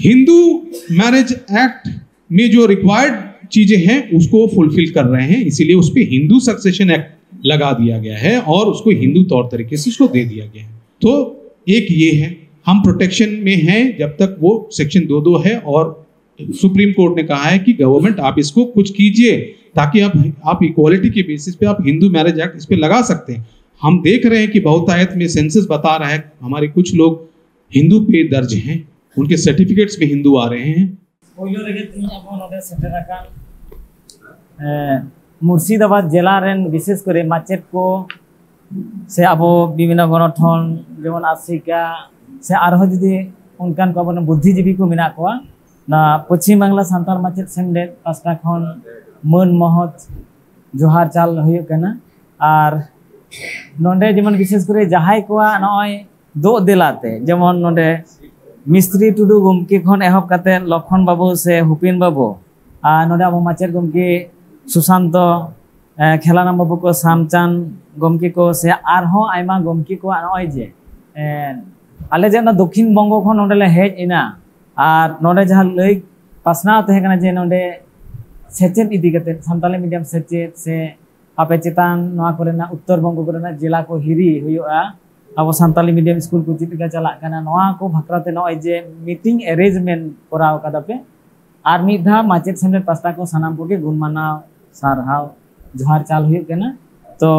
हिंदू मैरिज एक्ट में जो रिक्वायर्ड चीजें हैं, उसको फुलफिल कर रहे हैं, इसीलिए उस पर हिंदू सक्सेशन एक्ट लगा दिया गया है और उसको हिंदू तौर तरीके से उसको दे दिया गया है। तो एक ये है, हम प्रोटेक्शन में हैं जब तक वो सेक्शन दो दो है, और सुप्रीम कोर्ट ने कहा है कि गवर्नमेंट, आप इसको कुछ कीजिए, ताकि आप आप इक्वालिटी के बेसिस पे आप हिंदू मैरिज एक्ट इस पे लगा सकते हैं। हम देख रहे हैं कि बहुतायत में सेंसस बता रहा है, हमारे कुछ लोग हिंदू पे दर्ज हैं, उनके सर्टिफिकेट्स में हिंदू आ रहे हैं। ᱯᱳᱭᱞᱳ ᱨᱮᱜᱮ ᱛᱮᱦᱮᱧ ᱟᱵᱚ ᱱᱚᱰᱮ ᱥᱮᱴᱮᱨ ᱟᱠᱟᱱ, ᱮ, ᱢᱩᱨᱥᱤᱫᱟᱵᱟᱫᱽ ᱡᱮᱞᱟ ᱨᱮᱱ ᱵᱤᱥᱮᱥ ᱠᱚᱨᱮ ᱢᱟᱪᱮᱫ ᱠᱚ ᱥᱮ ᱟᱵᱚ ᱵᱤᱵᱷᱤᱱᱱᱚ ᱜᱚᱱᱚᱴᱷᱚᱱ, ᱡᱮᱢᱚᱱ ᱟᱥᱮᱠᱟ ᱥᱮ ᱟᱨᱦᱚᱸ ᱡᱩᱫᱤ ᱚᱱᱠᱟᱱ ᱠᱚ ᱟᱵᱚᱨᱮᱱ ᱵᱩᱫᱽᱫᱷᱤᱡᱤᱵᱤ ᱠᱚ ᱢᱮᱱᱟᱜ ᱠᱚᱣᱟ, ᱱᱚᱣᱟ ᱯᱚᱪᱷᱤᱢ ᱵᱟᱝᱞᱟ ᱥᱟᱱᱛᱟᱲ ᱢᱟᱪᱮᱫ ᱥᱮᱢᱞᱮᱫ ᱯᱟᱥᱴᱟ ᱠᱷᱚᱱ ᱢᱟᱹᱱ ᱢᱚᱦᱚᱛ ᱡᱚᱦᱟᱨ ᱪᱟᱞ ᱦᱩᱭᱩᱜ ᱠᱟᱱᱟ᱾ ᱟᱨ ᱱᱚᱰᱮ ᱡᱮᱢᱚᱱ ᱵᱤᱥᱮᱥ ᱠᱚᱨᱮ ᱡᱟᱦᱟᱸᱭ ᱠᱚᱣᱟᱜ ᱱᱚᱜᱼᱚᱭ ᱫᱳᱜ ᱫᱮᱞᱟᱛᱮ, ᱡᱮᱢᱚᱱ ᱱᱚᱰᱮ ᱢᱤᱥᱛᱨᱤ ᱴᱩᱰᱩ ᱜᱚᱢᱠᱮ ᱠᱷᱚᱱ ᱮᱦᱚᱵ ᱠᱟᱛᱮ ᱞᱚᱠᱷᱚᱱ ᱵᱟᱹᱵᱩ ᱥᱮ ᱦᱩᱯᱤᱱ ᱵᱟᱹᱵᱩ, ᱟᱨ ᱱᱚᱰᱮ ᱟᱵᱚ ᱢᱟᱪᱮᱫ ᱜᱚᱢᱠᱮ ᱥᱩᱥᱟᱱᱛᱚ, ᱮ, ᱠᱷᱮᱞᱟᱨᱟᱢ ᱵᱟᱹᱵᱩ ᱠᱚ, ᱥᱟᱢᱪᱟᱸᱫ ᱜᱚᱢᱠᱮ ᱠᱚ, ᱥᱮ ᱟᱨᱦᱚᱸ ᱟᱭᱢᱟ ᱜᱚᱢᱠᱮ ᱠᱚᱣᱟᱜ ᱱᱚᱜᱼᱚᱭ ᱡᱮ, ᱮ, ᱟᱞᱮ ᱡᱮ ᱚᱱᱟ ᱫᱚᱠᱠᱷᱤᱱ ᱵᱚᱝᱜᱚ ᱠᱷᱚᱱ ᱱᱚᱰᱮ ᱞᱮ ᱦᱮᱡ ᱮᱱᱟ, ᱟᱨ ᱱᱚᱰᱮ ᱡᱟᱦᱟᱸ ᱞᱟᱹᱭ ᱯᱟᱥᱱᱟᱣ ᱛᱟᱦᱮᱸ ᱠᱟᱱᱟ ᱡᱮ ᱱᱚᱰᱮ ᱥᱮᱪᱮᱫ ᱤᱫᱤ ᱠᱟᱛᱮ, ᱥᱟᱱᱛᱟᱞᱤ ᱢᱤᱰᱤᱭᱟᱢ ᱥᱮᱪᱮᱫ ᱥᱮ ᱟᱯᱮ ᱪᱮᱛᱟᱱ ᱱᱚᱣᱟ ᱠᱚᱨᱮᱱᱟᱜ ᱩᱛᱛᱚᱨ ᱵᱚᱝᱜᱚ ᱠᱚᱨᱮᱱᱟᱜ ᱡᱮᱞᱟ ᱠᱚ ᱦᱤᱨᱤ ᱦᱩᱭᱩᱜᱼᱟ, ᱟᱵᱚ ᱥᱟᱱᱛᱟᱞᱤ ᱢᱤᱰᱤᱭᱟᱢ ᱥᱠᱩᱞ ᱠᱚ ᱪᱮᱫ ᱞᱮᱠᱟ ᱪᱟᱞᱟᱜ ᱠᱟᱱᱟ, ᱱᱚᱣᱟ ᱠᱚ ᱵᱟᱠᱷᱨᱟ ᱛᱮ ᱱᱚᱜᱼᱚᱭ ᱡᱮ ᱢᱤᱴᱤᱝ ᱮᱨᱮᱧᱡᱽᱢᱮᱱᱴ ᱠᱚᱨᱟᱣ ᱠᱟᱫᱟ ᱯᱮ, ᱟᱨ ᱢᱤᱫ ᱫᱷᱟᱣ ᱢᱟᱪᱮᱫ ᱥᱮᱢᱞᱮᱫ ᱯᱟᱥᱴᱟ ᱠᱚ ᱥᱟᱱᱟᱢ ᱠᱚᱜᱮ ᱜᱩᱱ ᱢᱟᱱᱟᱣ, ᱥᱟᱨᱦᱟᱣ, ᱡᱚᱦᱟᱨ ᱪᱟᱞ ᱦᱩᱭᱩᱜ ᱠᱟᱱᱟ᱾ ᱛᱚ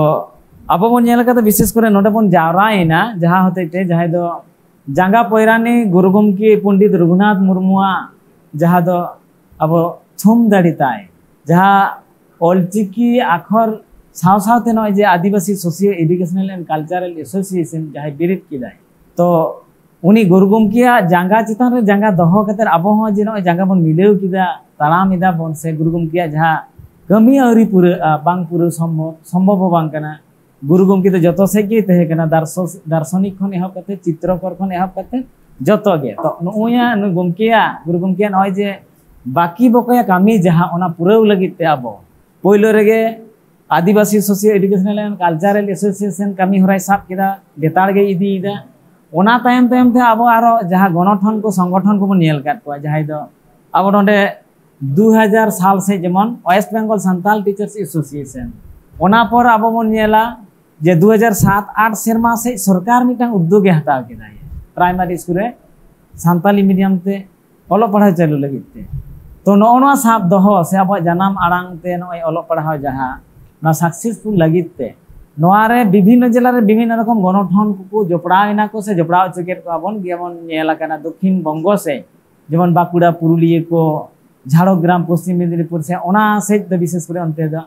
ᱟᱵᱚ ᱵᱚᱱ ᱧᱮᱞ ᱟᱠᱟᱫᱟ, ᱵᱤᱥᱮᱥ ᱠᱚᱨᱮ ᱱᱚᱰᱮ ᱵᱚᱱ ᱡᱟᱣᱨᱟᱭᱮᱱᱟ ᱡᱟᱦᱟᱸ ᱦᱚᱛᱮᱡ ᱛᱮ, ᱡᱟᱦᱟᱸᱭ ᱫᱚ ᱡᱟᱸᱜᱟ ᱯᱚᱭᱨᱟᱱᱤ ᱜᱩᱨᱩ ᱜᱚᱢᱠᱮ ᱯᱚᱱᱰᱤᱛ ᱨᱚᱜᱷᱩᱱᱟᱛᱷ ᱢᱩᱨᱢᱩᱣᱟᱜ ᱡᱟᱦᱟᱸ ᱫᱚ ᱟᱵᱚ ᱛᱷᱩᱢ ᱫᱟᱲᱮ ᱛᱟᱭ, ᱡᱟᱦᱟᱸ ᱚᱞᱪᱤᱠᱤ ᱟᱠᱷᱚᱨ ᱥᱟᱶ ᱥᱟᱶᱛᱮ ᱱᱚᱜᱼᱚᱭ ᱡᱮ ᱟᱹᱫᱤᱵᱟᱹᱥᱤ Socio Educational and Cultural Association ᱡᱟᱦᱟᱸᱭ ᱵᱮᱨᱮᱫ ᱠᱮᱫᱟᱭ, ᱛᱚ ᱩᱱᱤ ᱜᱩᱨᱩ ᱜᱚᱢᱠᱮᱭᱟᱜ ᱡᱟᱸᱜᱟ ᱪᱮᱛᱟᱱ ᱨᱮ ᱡᱟᱸᱜᱟ ᱫᱚᱦᱚ ᱠᱟᱛᱮ ᱟᱵᱚ ᱦᱚᱸ ᱡᱮ ᱱᱚᱜᱼᱚᱭ ᱡᱟᱸᱜᱟ ᱵᱚᱱ ᱢᱤᱞᱟᱹᱣ ᱠᱮᱫᱟ, ᱛᱟᱲᱟᱢ ᱮᱫᱟ ᱵᱚᱱ, ᱥᱮ ᱜᱩᱨᱩ ᱜᱚᱢᱠᱮᱭᱟᱜ ᱡᱟᱦᱟᱸ ᱠᱟᱹᱢᱤ ᱟᱹᱣᱨᱤ ᱯᱩᱨᱟᱹᱜᱼᱟ, ᱵᱟᱝ ᱯᱩᱨᱟᱹᱣ ᱥᱚᱢᱵᱷᱚᱵ, ᱥᱚᱢᱵᱷᱚᱵ ᱦᱚᱸ ᱵᱟᱝ ᱠᱟᱱᱟ᱾ ᱜᱩᱨᱩ ᱜᱚᱢᱠᱮ ᱫᱚ ᱡᱚᱛᱚ ᱥᱮᱫ ᱜᱮᱭ ᱛᱟᱦᱮᱸ ᱠᱟᱱᱟ, ᱫᱟᱨᱥᱚ-, ᱫᱟᱨᱥᱚᱱᱤᱠ ᱠᱷᱚᱱ ᱮᱦᱚᱵ ᱠᱟᱛᱮ, ᱪᱤᱛᱨᱚᱠᱚᱨ ᱠᱷᱚᱱ ᱮᱦᱚᱵ ᱠᱟᱛᱮ ᱡᱚᱛᱚ ᱜᱮ᱾ ᱛᱚ ᱱᱩᱜᱼᱩᱭᱟ, ᱱᱩᱭ ᱜᱚᱢᱠᱮᱭᱟᱜ, ᱜᱩᱨᱩ ᱜᱚᱢᱠᱮᱭᱟᱜ ᱱᱚᱜᱼᱚᱭ ᱡᱮ ᱵᱟᱹᱠᱤ ᱵᱚᱠᱚᱭᱟ ᱠᱟᱹᱢᱤ ᱡᱟᱦᱟᱸ, ᱚᱱᱟ ᱯᱩᱨᱟᱹᱣ ᱞᱟᱹᱜᱤᱫ ᱛᱮ ᱟᱵᱚ ᱯᱳᱭᱞᱳ ᱨᱮᱜᱮ ᱟᱹᱫᱤᱵᱟᱹᱥᱤ Socio Educational and Cultural Association ᱠᱟᱹᱢᱤ ᱦᱚᱨᱟᱭ ᱥᱟᱵ ᱠᱮᱫᱟ, ᱞᱮᱛᱟᱲ ᱜᱮᱭ ᱤᱫᱤᱭᱮᱫᱟ᱾ ᱚᱱᱟ ᱛᱟᱭᱚᱢ ᱛᱟᱭᱚᱢ ᱛᱮ ᱟᱵᱚ ᱟᱨᱚ ᱡᱟᱦᱟᱸ ᱜᱚᱱᱚᱴᱷᱚᱱ ᱠᱚ, ᱥᱚᱝᱜᱚᱴᱷᱚᱱ ᱠᱚᱵᱚᱱ ᱧᱮᱞ ᱟᱠᱟᱫ ᱠᱚᱣᱟ, ᱡᱟᱦᱟᱸᱭ ᱫᱚ ᱟᱵᱚ ᱱᱚᱰᱮ ᱫᱩ ᱦᱟᱡᱟᱨ ᱥᱟᱞ ᱥᱮᱫ ᱡᱮᱢᱚᱱ West Bengal Santal Teachers Association, ᱚᱱᱟ ᱯᱚᱨ ᱟᱵᱚ ᱵᱚᱱ ᱧᱮᱞᱟ ᱡᱮ ᱫᱩ ᱦᱟᱡᱟᱨ ᱥᱟᱛ ᱟᱴ ᱥᱮᱨᱢᱟ ᱥᱮᱫ ᱥᱚᱨᱠᱟᱨ ᱢᱤᱫᱴᱟᱝ ᱩᱫᱽᱫᱳᱜᱽ ᱮ ᱦᱟᱛᱟᱣ ᱠᱮᱫᱟ ᱯᱨᱟᱭᱢᱟᱨᱤ ᱥᱠᱩᱞ ᱨᱮ ᱥᱟᱱᱛᱟᱞᱤ ᱢᱤᱰᱤᱭᱟᱢ ᱛᱮ ᱚᱞᱚᱜ ᱯᱟᱲᱦᱟᱣ ᱪᱟᱹᱞᱩ ᱞᱟᱹᱜᱤᱫ ᱛᱮ᱾ ᱛᱚ ᱱᱚᱜᱼᱚ ᱱᱚᱣᱟ ᱥᱟᱵ ᱫᱚᱦᱚ ᱥᱮ ᱟᱵᱚᱣᱟᱜ ᱡᱟᱱᱟᱢ ᱟᱲᱟᱝ ᱛᱮ ᱱᱚᱜᱼᱚᱭ ᱚᱞᱚᱜ ᱯᱟᱲᱦᱟᱣ ᱡᱟᱦᱟᱸ ᱱᱚᱣᱟ ᱥᱟᱠᱥᱮᱥᱯᱷᱩᱞ ᱞᱟᱹᱜᱤᱫ ᱛᱮ, ᱱᱚᱣᱟ ᱨᱮ ᱵᱤᱵᱷᱤᱱᱱᱚ ᱡᱮᱞᱟ ᱨᱮ ᱵᱤᱵᱷᱤᱱᱱᱚ ᱨᱚᱠᱚᱢ ᱜᱚᱱᱚᱴᱷᱚᱱ ᱠᱚᱠᱚ ᱡᱚᱯᱲᱟᱣ ᱮᱱᱟ ᱠᱚ ᱥᱮ ᱡᱚᱯᱲᱟᱣ ᱦᱚᱪᱚ ᱠᱮᱫ ᱠᱚᱣᱟ ᱵᱚᱱ᱾ ᱡᱮᱢᱚᱱ ᱧᱮᱞ ᱟᱠᱟᱱᱟ ᱫᱚᱠᱠᱷᱤᱱ ᱵᱚᱝᱜᱚ ᱥᱮᱫ, ᱡᱮᱢᱚᱱ ᱵᱟᱸᱠᱩᱲᱟ, ᱯᱩᱨᱩᱞᱤᱭᱟᱹ ᱠᱚ, ᱡᱷᱟᱲᱜᱨᱟᱢ, ᱯᱚᱥᱪᱤᱢ ᱢᱮᱫᱤᱱᱤᱯᱩᱨ ᱥᱮᱫ, ᱚᱱᱟ ᱥᱮᱫ ᱫᱚ ᱵᱤᱥᱮᱥ ᱠᱚᱨᱮ ᱚᱱᱛᱮ ᱫᱚ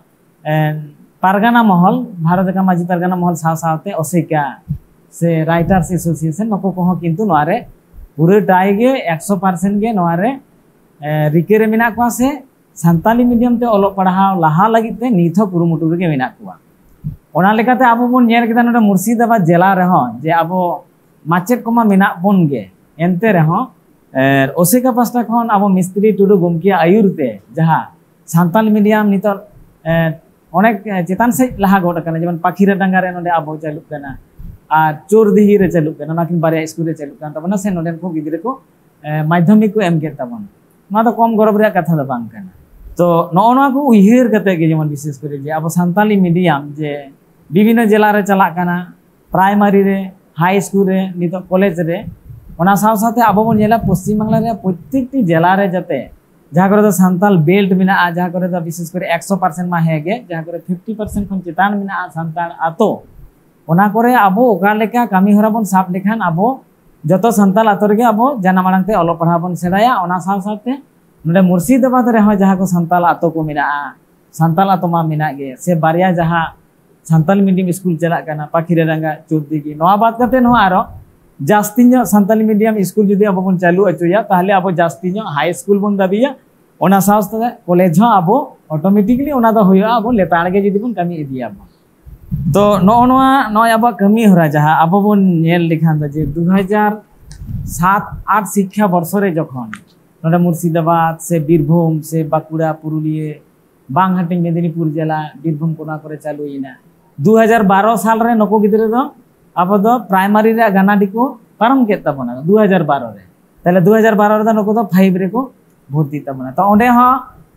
ᱮᱱ, ᱯᱟᱨᱜᱟᱱᱟ ᱢᱚᱦᱚᱞ, ᱵᱷᱟᱨᱚᱛ ᱨᱮᱱᱟᱜ ᱢᱟᱹᱡᱷᱤ ᱯᱟᱨᱜᱟᱱᱟ ᱢᱚᱦᱚᱞ ᱥᱟᱶ ᱥᱟᱶᱛᱮ ᱚᱥᱮᱠᱟ ᱥᱮ Writers Association, ᱱᱩᱠᱩ ᱠᱚᱦᱚᱸ ᱠᱤᱱᱛᱩ ᱱᱚᱣᱟ ᱨᱮ ᱯᱩᱨᱟᱹᱴᱟᱭ ᱜᱮ ᱮᱠᱥᱚ ᱯᱟᱨᱥᱮᱱᱴ ᱜᱮ ᱱᱚᱣᱟ ᱨᱮ, ᱮ, ᱨᱤᱠᱟᱹ ᱨᱮ ᱢᱮᱱᱟᱜ ᱠᱚᱣᱟ ᱥᱮ ᱥᱟᱱᱛᱟᱞᱤ ᱢᱤᱰᱤᱭᱟᱢ ᱛᱮ ᱚᱞᱚᱜ ᱯᱟᱲᱦᱟᱣ ᱞᱟᱦᱟ ᱞᱟᱹᱜᱤᱫ ᱛᱮ ᱱᱤᱛ ᱦᱚᱸ ᱠᱩᱨᱩᱢᱩᱴᱩ ᱨᱮᱜᱮ ᱢᱮᱱᱟᱜ ᱠᱚᱣᱟ᱾ ᱚᱱᱟ ᱞᱮᱠᱟᱛᱮ ᱟᱵᱚ ᱵᱚᱱ ᱧᱮᱞ ᱠᱮᱫᱟ ᱱᱚᱰᱮ ᱢᱩᱨᱥᱤᱫᱟᱵᱟᱫᱽ ᱡᱮᱞᱟ ᱨᱮᱦᱚᱸ ᱡᱮ ᱟᱵᱚ ᱢᱟᱪᱮᱫ ᱠᱚᱢᱟ ᱢᱮᱱᱟᱜ ᱵᱚᱱ ᱜᱮ, ᱮᱱᱛᱮ ᱨᱮᱦᱚᱸ, ᱮ, ᱚᱥᱮᱠᱟ ᱯᱟᱥᱴᱟ ᱠᱷᱚᱱ ᱟᱵᱚ ᱢᱤᱥᱛᱨᱤ ᱴᱩᱰᱩ ᱜᱚᱢᱠᱮᱭᱟᱜ ᱟᱹᱭᱩᱨ ᱛᱮ ᱡᱟᱦᱟᱸ ᱥᱟᱱᱛᱟᱞᱤ ᱢᱤᱰᱤᱭᱟᱢ ᱱᱤᱛᱚᱜ, ᱮ, ᱚᱱᱮᱠ, ᱮ, ᱪᱮᱛᱟᱱ ᱥᱮᱫ ᱞᱟᱦᱟ ᱜᱚᱫ ᱟᱠᱟᱱᱟ, ᱡᱮᱢᱚᱱ ᱯᱟᱠᱷᱤᱨᱟ ᱰᱟᱸᱜᱟ ᱨᱮ ᱱᱚᱰᱮ ᱟᱵᱚ ᱪᱟᱹᱞᱩᱜ ᱠᱟᱱᱟ ᱟᱨ ᱪᱳᱨᱫᱤᱦᱤ ᱨᱮ ᱪᱟᱹᱞᱩᱜ ᱠᱟᱱᱟ, ᱚᱱᱟ ᱠᱤᱱ ᱵᱟᱨᱭᱟ ᱥᱠᱩᱞ ᱨᱮ ᱪᱟᱹᱞᱩᱜ ᱠᱟᱱ ᱛᱟᱵᱚᱱᱟ, ᱥᱮ ᱱᱚᱰᱮᱱ ᱠᱚ ᱜᱤᱫᱽᱨᱟᱹ ᱠᱚ, ᱮ, ᱢᱟᱫᱽᱫᱷᱚᱢᱤᱠ ᱠᱚ ᱮᱢ ᱠᱮᱫ ᱛᱟᱵᱚᱱᱟ᱾ ᱱᱚᱣᱟ ᱫᱚ ᱠᱚᱢ ᱜᱚᱨᱚᱵᱽ ᱨᱮᱭᱟᱜ ᱠᱟᱛᱷᱟ ᱫᱚ ᱵᱟᱝ ᱠᱟᱱᱟ᱾ ᱛᱚ ᱱᱚᱜᱼᱚ ᱱᱚᱣᱟ ᱠᱚ ᱩᱭᱦᱟᱹᱨ ᱠᱟᱛᱮ ᱜᱮ, ᱡᱮᱢᱚᱱ ᱵᱤᱥᱮᱥ ᱠᱚᱨᱮ ᱡᱮ ᱟᱵᱚ ᱥᱟᱱᱛᱟᱞᱤ ᱢᱤᱰᱤᱭᱟᱢ ᱡᱮ ᱵᱤᱵᱷᱤᱱᱱᱚ ᱡᱮᱞᱟ ᱨᱮ ᱪᱟᱞᱟᱜ ᱠᱟᱱᱟ, ᱯᱨᱟᱭᱢᱟᱨᱤ ᱨᱮ, ᱦᱟᱭ ᱥᱠᱩᱞ ᱨᱮ, ᱱᱤᱛᱚᱜ ᱠᱚᱞᱮᱡᱽ ᱨᱮ, ᱚᱱᱟ ᱥᱟᱶ ᱥᱟᱶᱛᱮ ᱟᱵᱚ ᱵᱚᱱ ᱧᱮᱞᱟ ᱯᱚᱥᱪᱤᱢ ᱵᱟᱝᱞᱟ ᱨᱮᱭᱟᱜ ᱯᱨᱚᱛᱛᱮᱠᱴᱤ ᱡᱮᱞᱟ ᱨᱮ ᱡᱟᱛᱮ ᱡᱟᱦᱟᱸ ᱠᱚᱨᱮ ᱫᱚ ᱥᱟᱱᱛᱟᱲ ᱵᱮᱞᱴ ᱢᱮᱱᱟᱜᱼᱟ, ᱡᱟᱦᱟᱸ ᱠᱚᱨᱮ ᱫᱚ ᱵᱤᱥᱮᱥ ᱠᱚᱨᱮ ᱮᱠᱥᱚ ᱯᱟᱨᱥᱮᱱᱴ ᱢᱟ ᱦᱮᱸ ᱜᱮ, ᱡᱟᱦᱟᱸ ᱠᱚᱨᱮ ᱯᱷᱤᱯᱴᱤ ᱯᱟᱨᱥᱮᱱᱴ ᱠᱷᱚᱱ ᱪᱮᱛᱟᱱ ᱢᱮᱱᱟᱜᱼᱟ ᱥᱟᱱᱛᱟᱲ ᱟᱛᱳ, ᱚᱱᱟ ᱠᱚᱨᱮ ᱟᱵᱚ ᱚᱠᱟ ᱞᱮᱠᱟ ᱠᱟᱹᱢᱤ ᱦᱚᱨᱟ ᱵᱚᱱ ᱥᱟᱵ ᱞᱮᱠᱷᱟᱱ ᱟᱵᱚ ᱡᱚᱛᱚ ᱥᱟᱱᱛᱟᱲ ᱟᱛᱳ ᱨᱮᱜᱮ ᱟᱵᱚ ᱡᱟᱱᱟᱢ ᱟᱲᱟᱝ ᱛᱮ ᱚᱞᱚᱜ ᱯᱟᱲᱦᱟᱣ ᱵᱚᱱ ᱥᱮᱬᱟᱭᱟ᱾ ᱚᱱᱟ ᱥᱟᱶ ᱥᱟᱶᱛᱮ ᱱᱚᱰᱮ ᱢᱩᱨᱥᱤᱫᱟᱵᱟᱫᱽ ᱨᱮᱦᱚᱸ ᱡᱟᱦᱟᱸ ᱠᱚ ᱥᱟᱱᱛᱟᱲ ᱟᱛᱳ ᱠᱚ ᱢᱮᱱᱟᱜᱼᱟ, ᱥᱟᱱᱛᱟᱲ ᱟᱛᱳ ᱢᱟ ᱢᱮᱱᱟᱜ ᱜᱮ, ᱥᱮ ᱵᱟᱨᱭᱟ ᱡᱟᱦᱟᱸ ᱥᱟᱱᱛᱟᱲᱤ ᱢᱤᱰᱤᱭᱟᱢ ᱥᱠᱩᱞ ᱪᱟᱞᱟᱜ ᱠᱟᱱᱟ, ᱯᱟᱠᱷᱤᱨᱟᱰᱟᱸᱜᱟ, ᱪᱳᱫᱽᱫᱤᱜᱷᱤ, ᱱᱚᱣᱟ ᱵᱟᱫ ᱠᱟᱛᱮ ᱦᱚᱸ ᱟᱨᱚ ᱡᱟᱹᱥᱛᱤ ᱧᱚᱜ ᱥᱟᱱᱛᱟᱲᱤ ᱢᱤᱰᱤᱭᱟᱢ ᱥᱠᱩᱞ ᱡᱩᱫᱤ ᱟᱵᱚ ᱵᱚᱱ ᱪᱟᱹᱞᱩ ᱦᱚᱪᱚᱭᱟ, ᱛᱟᱦᱚᱞᱮ ᱟᱵᱚ ᱡᱟᱹᱥᱛᱤ ᱧᱚᱜ ᱦᱟᱭ ᱥᱠᱩᱞ ᱵᱚᱱ ᱫᱟᱹᱵᱤᱭᱟ, ᱚᱱᱟ ᱥᱟᱶ ᱥᱟᱶᱛᱮ ᱠᱚᱞᱮᱡᱽ ᱦᱚᱸ ᱟᱵᱚ ᱚᱴᱳᱢᱮᱴᱤᱠᱞᱤ ᱚᱱᱟ ᱫᱚ ᱦᱩᱭᱩᱜᱼᱟ, ᱟᱵᱚ ᱞᱮᱛᱟᱲ ᱜᱮ ᱡᱩᱫᱤ ᱵᱚᱱ ᱠᱟᱹᱢᱤ ᱤᱫᱤᱭᱟ ᱵᱚᱱ᱾ ᱛᱚ ᱱᱚᱜᱼᱚ ᱱᱚᱣᱟ, ᱱᱚᱜᱼᱚᱭ ᱟᱵᱚᱣᱟᱜ ᱠᱟᱹᱢᱤ ᱦᱚᱨᱟ ᱡᱟᱦᱟᱸ ᱟᱵᱚ ᱵᱚᱱ ᱧᱮᱞ ᱞᱮᱠᱷᱟᱱ ᱫᱚ ᱡᱮ ᱫᱩ ᱦᱟᱡᱟᱨ ᱥᱟᱛ ᱟᱴ ᱥᱤᱠᱠᱷᱟ ᱵᱚᱨᱥᱚ ᱨᱮ ᱡᱚᱠᱷᱚᱱ ᱱᱚᱰᱮ ᱢᱩᱨᱥᱤᱫᱟᱵᱟᱫᱽ ᱥᱮ ᱵᱤᱨᱵᱷᱩᱢ ᱥᱮ ᱵᱟᱸᱠᱩᱲᱟ, ᱯᱩᱨᱩᱞᱤᱭᱟᱹ, ᱵᱟᱝ ᱦᱟᱹᱴᱤᱧ ᱢᱮᱫᱤᱱᱤᱯᱩᱨ ᱡᱮᱞᱟ, ᱵᱤᱨᱵᱷᱩᱢ ᱠᱚ ᱱᱚᱣᱟ ᱠᱚᱨᱮ ᱪᱟᱹᱞᱩᱭᱮᱱᱟ᱾ ᱫᱩ ᱦᱟᱡᱟᱨ ᱵᱟᱨᱚ ᱥᱟᱞ ᱨᱮ ᱱᱩᱠᱩ ᱜᱤᱫᱽᱨᱟᱹ ᱫᱚ ᱟᱵᱚ ᱫᱚ ᱯᱨᱟᱭᱢᱟᱨᱤ ᱨᱮᱭᱟᱜ ᱜᱟᱱᱟᱰᱤ ᱠᱚ ᱯᱟᱨᱚᱢ ᱠᱮᱫ ᱛᱟᱵᱚᱱᱟ ᱫᱩ ᱦᱟᱡᱟᱨ ᱵᱟᱨᱚ ᱨᱮ᱾ ᱛᱟᱦᱞᱮ ᱫᱩ ᱦᱟᱡᱟᱨ ᱵᱟᱨᱚ ᱨᱮᱫᱚ ᱱᱩᱠᱩ ᱫᱚ ᱯᱷᱟᱭᱤᱵᱷ ᱨᱮᱠᱚ ᱵᱷᱚᱨᱛᱤ ᱛᱟᱵᱚᱱᱟ᱾ ᱛᱚ ᱚᱸᱰᱮ ᱦᱚᱸ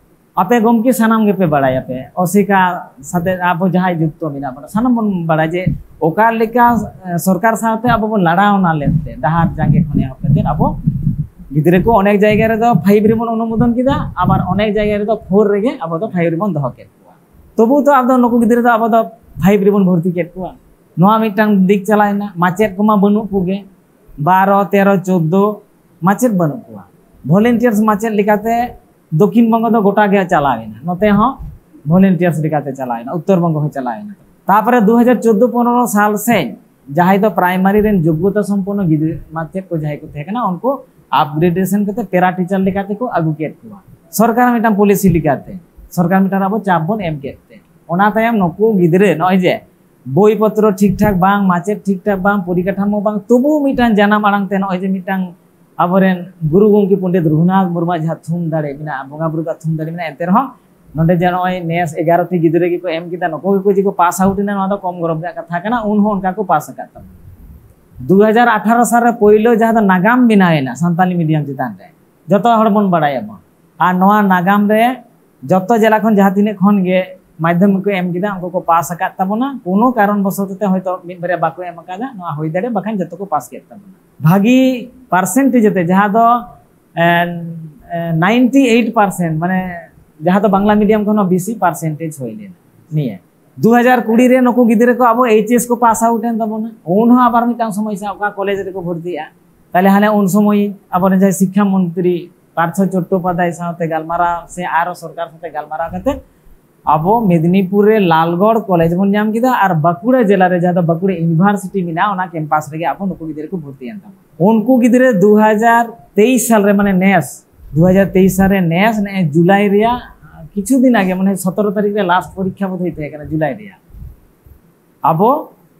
ᱟᱯᱮ ᱜᱚᱢᱠᱮ ᱥᱟᱱᱟᱢ ᱜᱮᱯᱮ ᱵᱟᱲᱟᱭᱟᱯᱮ, ᱚᱥᱤᱠᱟ ᱥᱟᱛᱮ ᱟᱵᱚ ᱡᱟᱦᱟᱸᱭ ᱡᱩᱠᱛᱚ ᱢᱮᱱᱟᱜ ᱵᱚᱱᱟ, ᱥᱟᱱᱟᱢ ᱵᱚᱱ ᱵᱟᱲᱟᱭᱟ ᱡᱮ ᱚᱠᱟ ᱞᱮᱠᱟ, ᱮ, ᱥᱚᱨᱠᱟᱨ ᱥᱟᱶᱛᱮ ᱟᱵᱚ ᱵᱚᱱ ᱞᱟᱲᱟᱣᱱᱟ ᱞᱮᱱᱛᱮ ᱰᱟᱦᱟᱨ ᱡᱟᱸᱜᱮ ᱠᱷᱚᱱ ᱮᱦᱚᱵ ᱠᱟᱛᱮ ᱟᱵᱚ ᱜᱤᱫᱽᱨᱟᱹ ᱠᱚ ᱚᱱᱮᱠ ᱡᱟᱭᱜᱟ ᱨᱮᱫᱚ ᱯᱷᱟᱭᱤᱵᱷ ᱨᱮᱵᱚᱱ ᱚᱱᱩᱢᱳᱫᱚᱱ ᱠᱮᱫᱟ, ᱟᱵᱟᱨ ᱚᱱᱮᱠ ᱡᱟᱭᱜᱟ ᱨᱮᱫᱚ ᱯᱷᱳᱨ ᱨᱮᱜᱮ ᱟᱵᱚ ᱫᱚ ᱯᱷᱟᱭᱤᱵᱷ ᱨᱮᱵᱚᱱ ᱫᱚᱦᱚ ᱠᱮᱫ ᱠᱚᱣᱟ᱾ ᱛᱚᱵᱩ ᱛᱚ ᱟᱵᱚ ᱫᱚ ᱱᱩᱠᱩ ᱜᱤᱫᱽᱨᱟᱹ ᱫᱚ ᱟᱵᱚ ᱫᱚ ᱯᱷᱟᱭᱤᱵᱷ ᱨᱮᱵᱚᱱ ᱵᱷᱚᱨᱛᱤ ᱠᱮᱫ ᱠᱚᱣᱟ᱾ ᱱᱚᱣᱟ ᱢᱤᱫᱴᱟᱝ ᱫᱤᱠ ᱪᱟᱞᱟᱣᱮᱱᱟ᱾ ᱢᱟᱪᱮᱫ ᱠᱚᱢᱟ ᱵᱟᱹᱱᱩᱜ ᱠᱚᱜᱮ, ᱵᱟᱨᱚ, ᱛᱮᱨᱚ, ᱪᱳᱫᱽᱫᱳ ᱢᱟᱪᱮᱫ ᱵᱟᱹᱱᱩᱜ ᱠᱚᱣᱟ᱾ ᱵᱷᱚᱞᱮᱱᱴᱤᱭᱟᱨᱥ ᱢᱟᱪᱮᱫ ᱞᱮᱠᱟᱛᱮ ᱫᱚᱠᱠᱷᱤᱱ ᱵᱚᱝᱜᱚ ᱫᱚ ᱜᱚᱴᱟ ᱜᱮ ᱪᱟᱞᱟᱣᱮᱱᱟ, ᱱᱚᱛᱮ ᱦᱚᱸ ᱵᱷᱚᱞᱮᱱᱴᱤᱭᱟᱨᱥ ᱞᱮᱠᱟᱛᱮ ᱪᱟᱞᱟᱣᱮᱱᱟ, ᱩᱛᱛᱚᱨ ᱵᱚᱝᱜᱚ ᱦᱚᱸ ᱪᱟᱞᱟᱣᱮᱱᱟ᱾ ᱛᱟᱨᱯᱚᱨᱮ ᱫᱩ ᱦᱟᱡᱟᱨ ᱪᱳᱫᱽᱫᱳ ᱯᱚᱱᱨᱚ ᱥᱟᱞ ᱥᱮᱫ ᱡᱟᱦᱟᱸᱭ ᱫᱚ ᱯᱨᱟᱭᱢᱟᱨᱤ ᱨᱮᱱ ᱡᱳᱜᱽᱜᱚᱛᱟ ᱥᱚᱢᱯᱚᱱᱱᱚ ᱜᱤᱫᱽᱨᱟᱹ ᱢᱟᱪᱮᱫ ᱠᱚ ᱡᱟᱦᱟᱸᱭ ᱠᱚ ᱛᱟᱦᱮᱸ ᱠᱟᱱᱟ, ᱩᱱᱠᱩ ᱟᱯᱜᱨᱮᱰᱮᱥᱚᱱ ᱠᱟᱛᱮ ᱯᱮᱨᱟ ᱴᱤᱪᱟᱨ ᱞᱮᱠᱟᱛᱮ ᱠᱚ ᱟᱹᱜᱩ ᱠᱮᱫ ᱠᱚᱣᱟ᱾ ᱥᱚᱨᱠᱟᱨ ᱢᱤᱫᱴᱟᱝ ᱯᱚᱞᱤᱥᱤ ᱞᱮᱠᱟᱛᱮ ᱥᱚᱨᱠᱟᱨ ᱢᱤᱫᱴᱟᱝ ᱟᱵᱚ ᱪᱟᱯ ᱵᱚᱱ ᱮᱢ ᱠᱮᱫ ᱛᱮ, ᱚᱱᱟ ᱛᱟᱭᱚᱢ ᱱᱩᱠᱩ ᱜᱤᱫᱽᱨᱟᱹ ᱱᱚᱜᱼᱚᱭ ᱡᱮ ᱵᱳᱭ ᱯᱚᱛᱨᱚ ᱴᱷᱤᱠ ᱴᱷᱟᱠ ᱵᱟᱝ, ᱢᱟᱪᱮᱫ ᱴᱷᱤᱠ ᱴᱷᱟᱠ ᱵᱟᱝ, ᱯᱚᱨᱤᱠᱟᱴᱷᱟᱢᱳ ᱵᱟᱝ, ᱛᱚᱵᱩ ᱢᱤᱫᱴᱟᱝ ᱡᱟᱱᱟᱢ ᱟᱲᱟᱝ ᱛᱮ ᱱᱚᱜᱼᱚᱭ ᱡᱮ ᱢᱤᱫᱴᱟᱝ ᱟᱵᱚᱨᱮᱱ ᱜᱩᱨᱩ ᱜᱚᱢᱠᱮ ᱯᱚᱱᱰᱤᱛ ᱨᱚᱜᱷᱩᱱᱟᱛᱷ ᱢᱩᱨᱢᱩᱣᱟᱜ ᱡᱟᱦᱟᱸ ᱛᱷᱩᱢ ᱫᱟᱲᱮ ᱢᱮᱱᱟᱜᱼᱟ, ᱵᱚᱸᱜᱟ ᱵᱩᱨᱩ ᱨᱮᱭᱟᱜ ᱛᱷᱩᱢ ᱫᱟᱲᱮ ᱢᱮᱱᱟᱜᱼᱟ, ᱮᱱᱛᱮ ᱨᱮᱦᱚᱸ ᱱᱚᱰᱮ ᱡᱮ ᱱᱚᱜᱼᱚᱭ ᱱᱮᱥ ᱮᱜᱟᱨᱚ ᱴᱤ ᱜᱤᱫᱽᱨᱟᱹ ᱜᱮᱠᱚ ᱮᱢ ᱠᱮᱫᱟ, ᱱᱩᱠᱩ ᱜᱮᱠᱚ ᱡᱮ ᱠᱚ ᱯᱟᱥ ᱟᱣᱩᱴ ᱮᱱᱟ, ᱱᱚᱣᱟ ᱫᱚ ᱠᱚᱢ ᱜᱚᱨᱚᱵᱽ ᱨᱮᱭᱟᱜ ᱠᱟᱛᱷᱟ ᱠᱟᱱᱟ᱾ ᱩᱱ ᱦᱚᱸ ᱚᱱᱠᱟ ᱠᱚ ᱯᱟᱥ ᱟᱠᱟᱫ ᱛᱟᱵᱚᱱᱟ᱾ ᱫᱩ ᱦᱟᱡᱟᱨ ᱟᱴᱷᱟᱨᱚ ᱥᱟᱞ ᱨᱮ ᱯᱳᱭᱞᱳ ᱡᱟᱦᱟᱸ ᱫᱚ ᱱᱟᱜᱟᱢ ᱵᱮᱱᱟᱣ ᱮᱱᱟ ᱥᱟᱱᱛᱟᱞᱤ ᱢᱤᱰᱤᱭᱟᱢ ᱪᱮᱛᱟᱱ ᱨᱮ, ᱡᱚᱛᱚ ᱦᱚᱲ ᱵᱚᱱ ᱵᱟᱲᱟᱭᱟᱵᱚᱱ᱾ ᱟᱨ ᱱᱚᱣᱟ ᱱᱟᱜᱟᱢ ᱨᱮ ᱡᱚᱛᱚ ᱡᱮᱞᱟ ᱠᱷᱚᱱ ᱡᱟᱦᱟᱸ ᱛᱤᱱᱟᱹᱜ ᱠᱷᱚᱱ ᱜᱮ ᱢᱟᱫᱽᱫᱷᱚᱢᱤᱠ ᱠᱚ ᱮᱢ ᱠᱮᱫᱟ, ᱩᱱᱠᱩ ᱠᱚ ᱯᱟᱥ ᱟᱠᱟᱫ ᱛᱟᱵᱚᱱᱟ᱾ ᱠᱳᱱᱳ ᱠᱟᱨᱚᱱ ᱵᱚᱥᱚᱛ ᱛᱮ ᱦᱚᱭᱛᱳ ᱢᱤᱫ ᱵᱟᱨᱭᱟ ᱵᱟᱠᱚ ᱮᱢ ᱟᱠᱟᱫᱟ, ᱱᱚᱣᱟ ᱦᱩᱭ ᱫᱟᱲᱮᱭᱟᱜᱼᱟ, ᱵᱟᱠᱷᱟᱱ ᱡᱚᱛᱚ ᱠᱚ ᱯᱟᱥ ᱠᱮᱫ ᱛᱟᱵᱚᱱᱟ᱾ ᱵᱷᱟᱹᱜᱤ ᱯᱟᱨᱥᱮᱱᱴᱮᱡᱽ ᱟᱛᱮ ᱡᱟᱦᱟᱸ ᱫᱚ, ᱮᱱ, ᱱᱟᱭᱤᱱᱴᱤ ᱮᱭᱤᱴ ᱯᱟᱨᱥᱮᱱᱴ, ᱢᱟᱱᱮ ᱡᱟᱦᱟᱸ ᱫᱚ ᱵᱟᱝᱞᱟ ᱢᱤᱰᱤᱭᱟᱢ ᱠᱷᱚᱱ ᱦᱚᱸ ᱵᱮᱥᱤ ᱯᱟᱨᱥᱮᱱᱴᱮᱡᱽ ᱦᱩᱭ ᱞᱮᱱᱟ᱾ ᱱᱤᱭᱟᱹ ᱫᱩ ᱦᱟᱡᱟᱨ ᱠᱩᱲᱤ ᱨᱮ ᱱᱩᱠᱩ ᱜᱤᱫᱽᱨᱟᱹ ᱠᱚ ᱟᱵᱚ ᱮᱭᱤᱪ ᱮᱥ ᱠᱚ ᱯᱟᱥ ᱟᱣᱩᱴ ᱮᱱ ᱛᱟᱵᱚᱱᱟ᱾ ᱩᱱ ᱦᱚᱸ ᱟᱵᱟᱨ ᱢᱤᱫᱴᱟᱝ ᱥᱚᱢᱚᱥᱥᱟ, ᱚᱠᱟ ᱠᱚᱞᱮᱡᱽ ᱨᱮᱠᱚ ᱵᱷᱚᱨᱛᱤᱜᱼᱟ᱾ ᱛᱟᱦᱞᱮ ᱦᱟᱱᱮ ᱩᱱ ᱥᱚᱢᱚᱭ ᱟᱵᱚᱨᱮᱱ ᱡᱟᱦᱟᱸᱭ ᱥᱤᱠᱠᱷᱟ ᱢᱚᱱᱛᱨᱤ ᱯᱟᱨᱛᱷᱚ ᱪᱚᱴᱴᱳᱯᱟᱫᱽᱫᱷᱟᱭ ᱥᱟᱶᱛᱮ ᱜᱟᱞᱢᱟᱨᱟᱣ ᱥᱮ ᱟᱨᱚ ᱥᱚᱨᱠᱟᱨ ᱥᱟᱶᱛᱮ ᱜᱟᱞᱢᱟᱨᱟᱣ ᱠᱟᱛᱮ ᱟᱵᱚ ᱢᱮᱫᱽᱱᱤᱯᱩᱨ ᱨᱮ ᱞᱟᱞᱜᱚᱲ ᱠᱚᱞᱮᱡᱽ ᱵᱚᱱ ᱧᱟᱢ ᱠᱮᱫᱟ ᱟᱨ ᱵᱟᱸᱠᱩᱲᱟ ᱡᱮᱞᱟ ᱨᱮ ᱡᱟᱦᱟᱸ ᱫᱚ ᱵᱟᱸᱠᱩᱲᱟ ᱤᱭᱩᱱᱤᱵᱷᱟᱨᱥᱤᱴᱤ ᱢᱮᱱᱟᱜᱼᱟ, ᱚᱱᱟ ᱠᱮᱢᱯᱟᱥ ᱨᱮᱜᱮ ᱟᱵᱚ ᱱᱩᱠᱩ ᱜᱤᱫᱽᱨᱟᱹ ᱠᱚ ᱵᱷᱚᱨᱛᱤᱭᱮᱱ ᱛᱟᱵᱚᱱᱟ᱾ ᱩᱱᱠᱩ ᱜᱤᱫᱽᱨᱟᱹ ᱫᱩ ᱦᱟᱡᱟᱨ ᱛᱮᱭᱤᱥ ᱥᱟᱞ ᱨᱮ, ᱢᱟᱱᱮ ᱱᱮᱥ ᱫᱩ ᱦᱟᱡᱟᱨ ᱛᱮᱭᱤᱥ ᱥᱟᱞ ᱨᱮ ᱱᱮᱥ ᱱᱮᱜᱼᱮ ᱡᱩᱞᱟᱭ ᱨᱮᱭᱟᱜ ᱠᱤᱪᱷᱩ ᱫᱤᱱ ᱟᱜᱮ, ᱢᱟᱱᱮ ᱥᱚᱛᱨᱚ ᱛᱟᱹᱨᱤᱠᱷ ᱨᱮ ᱞᱟᱥᱴ ᱯᱚᱨᱤᱠᱠᱷᱟ ᱵᱳᱫᱷᱚᱭ ᱛᱟᱦᱮᱸ ᱠᱟᱱᱟ ᱡᱩᱞᱟᱭ ᱨᱮᱭᱟᱜ᱾ ᱟᱵᱚ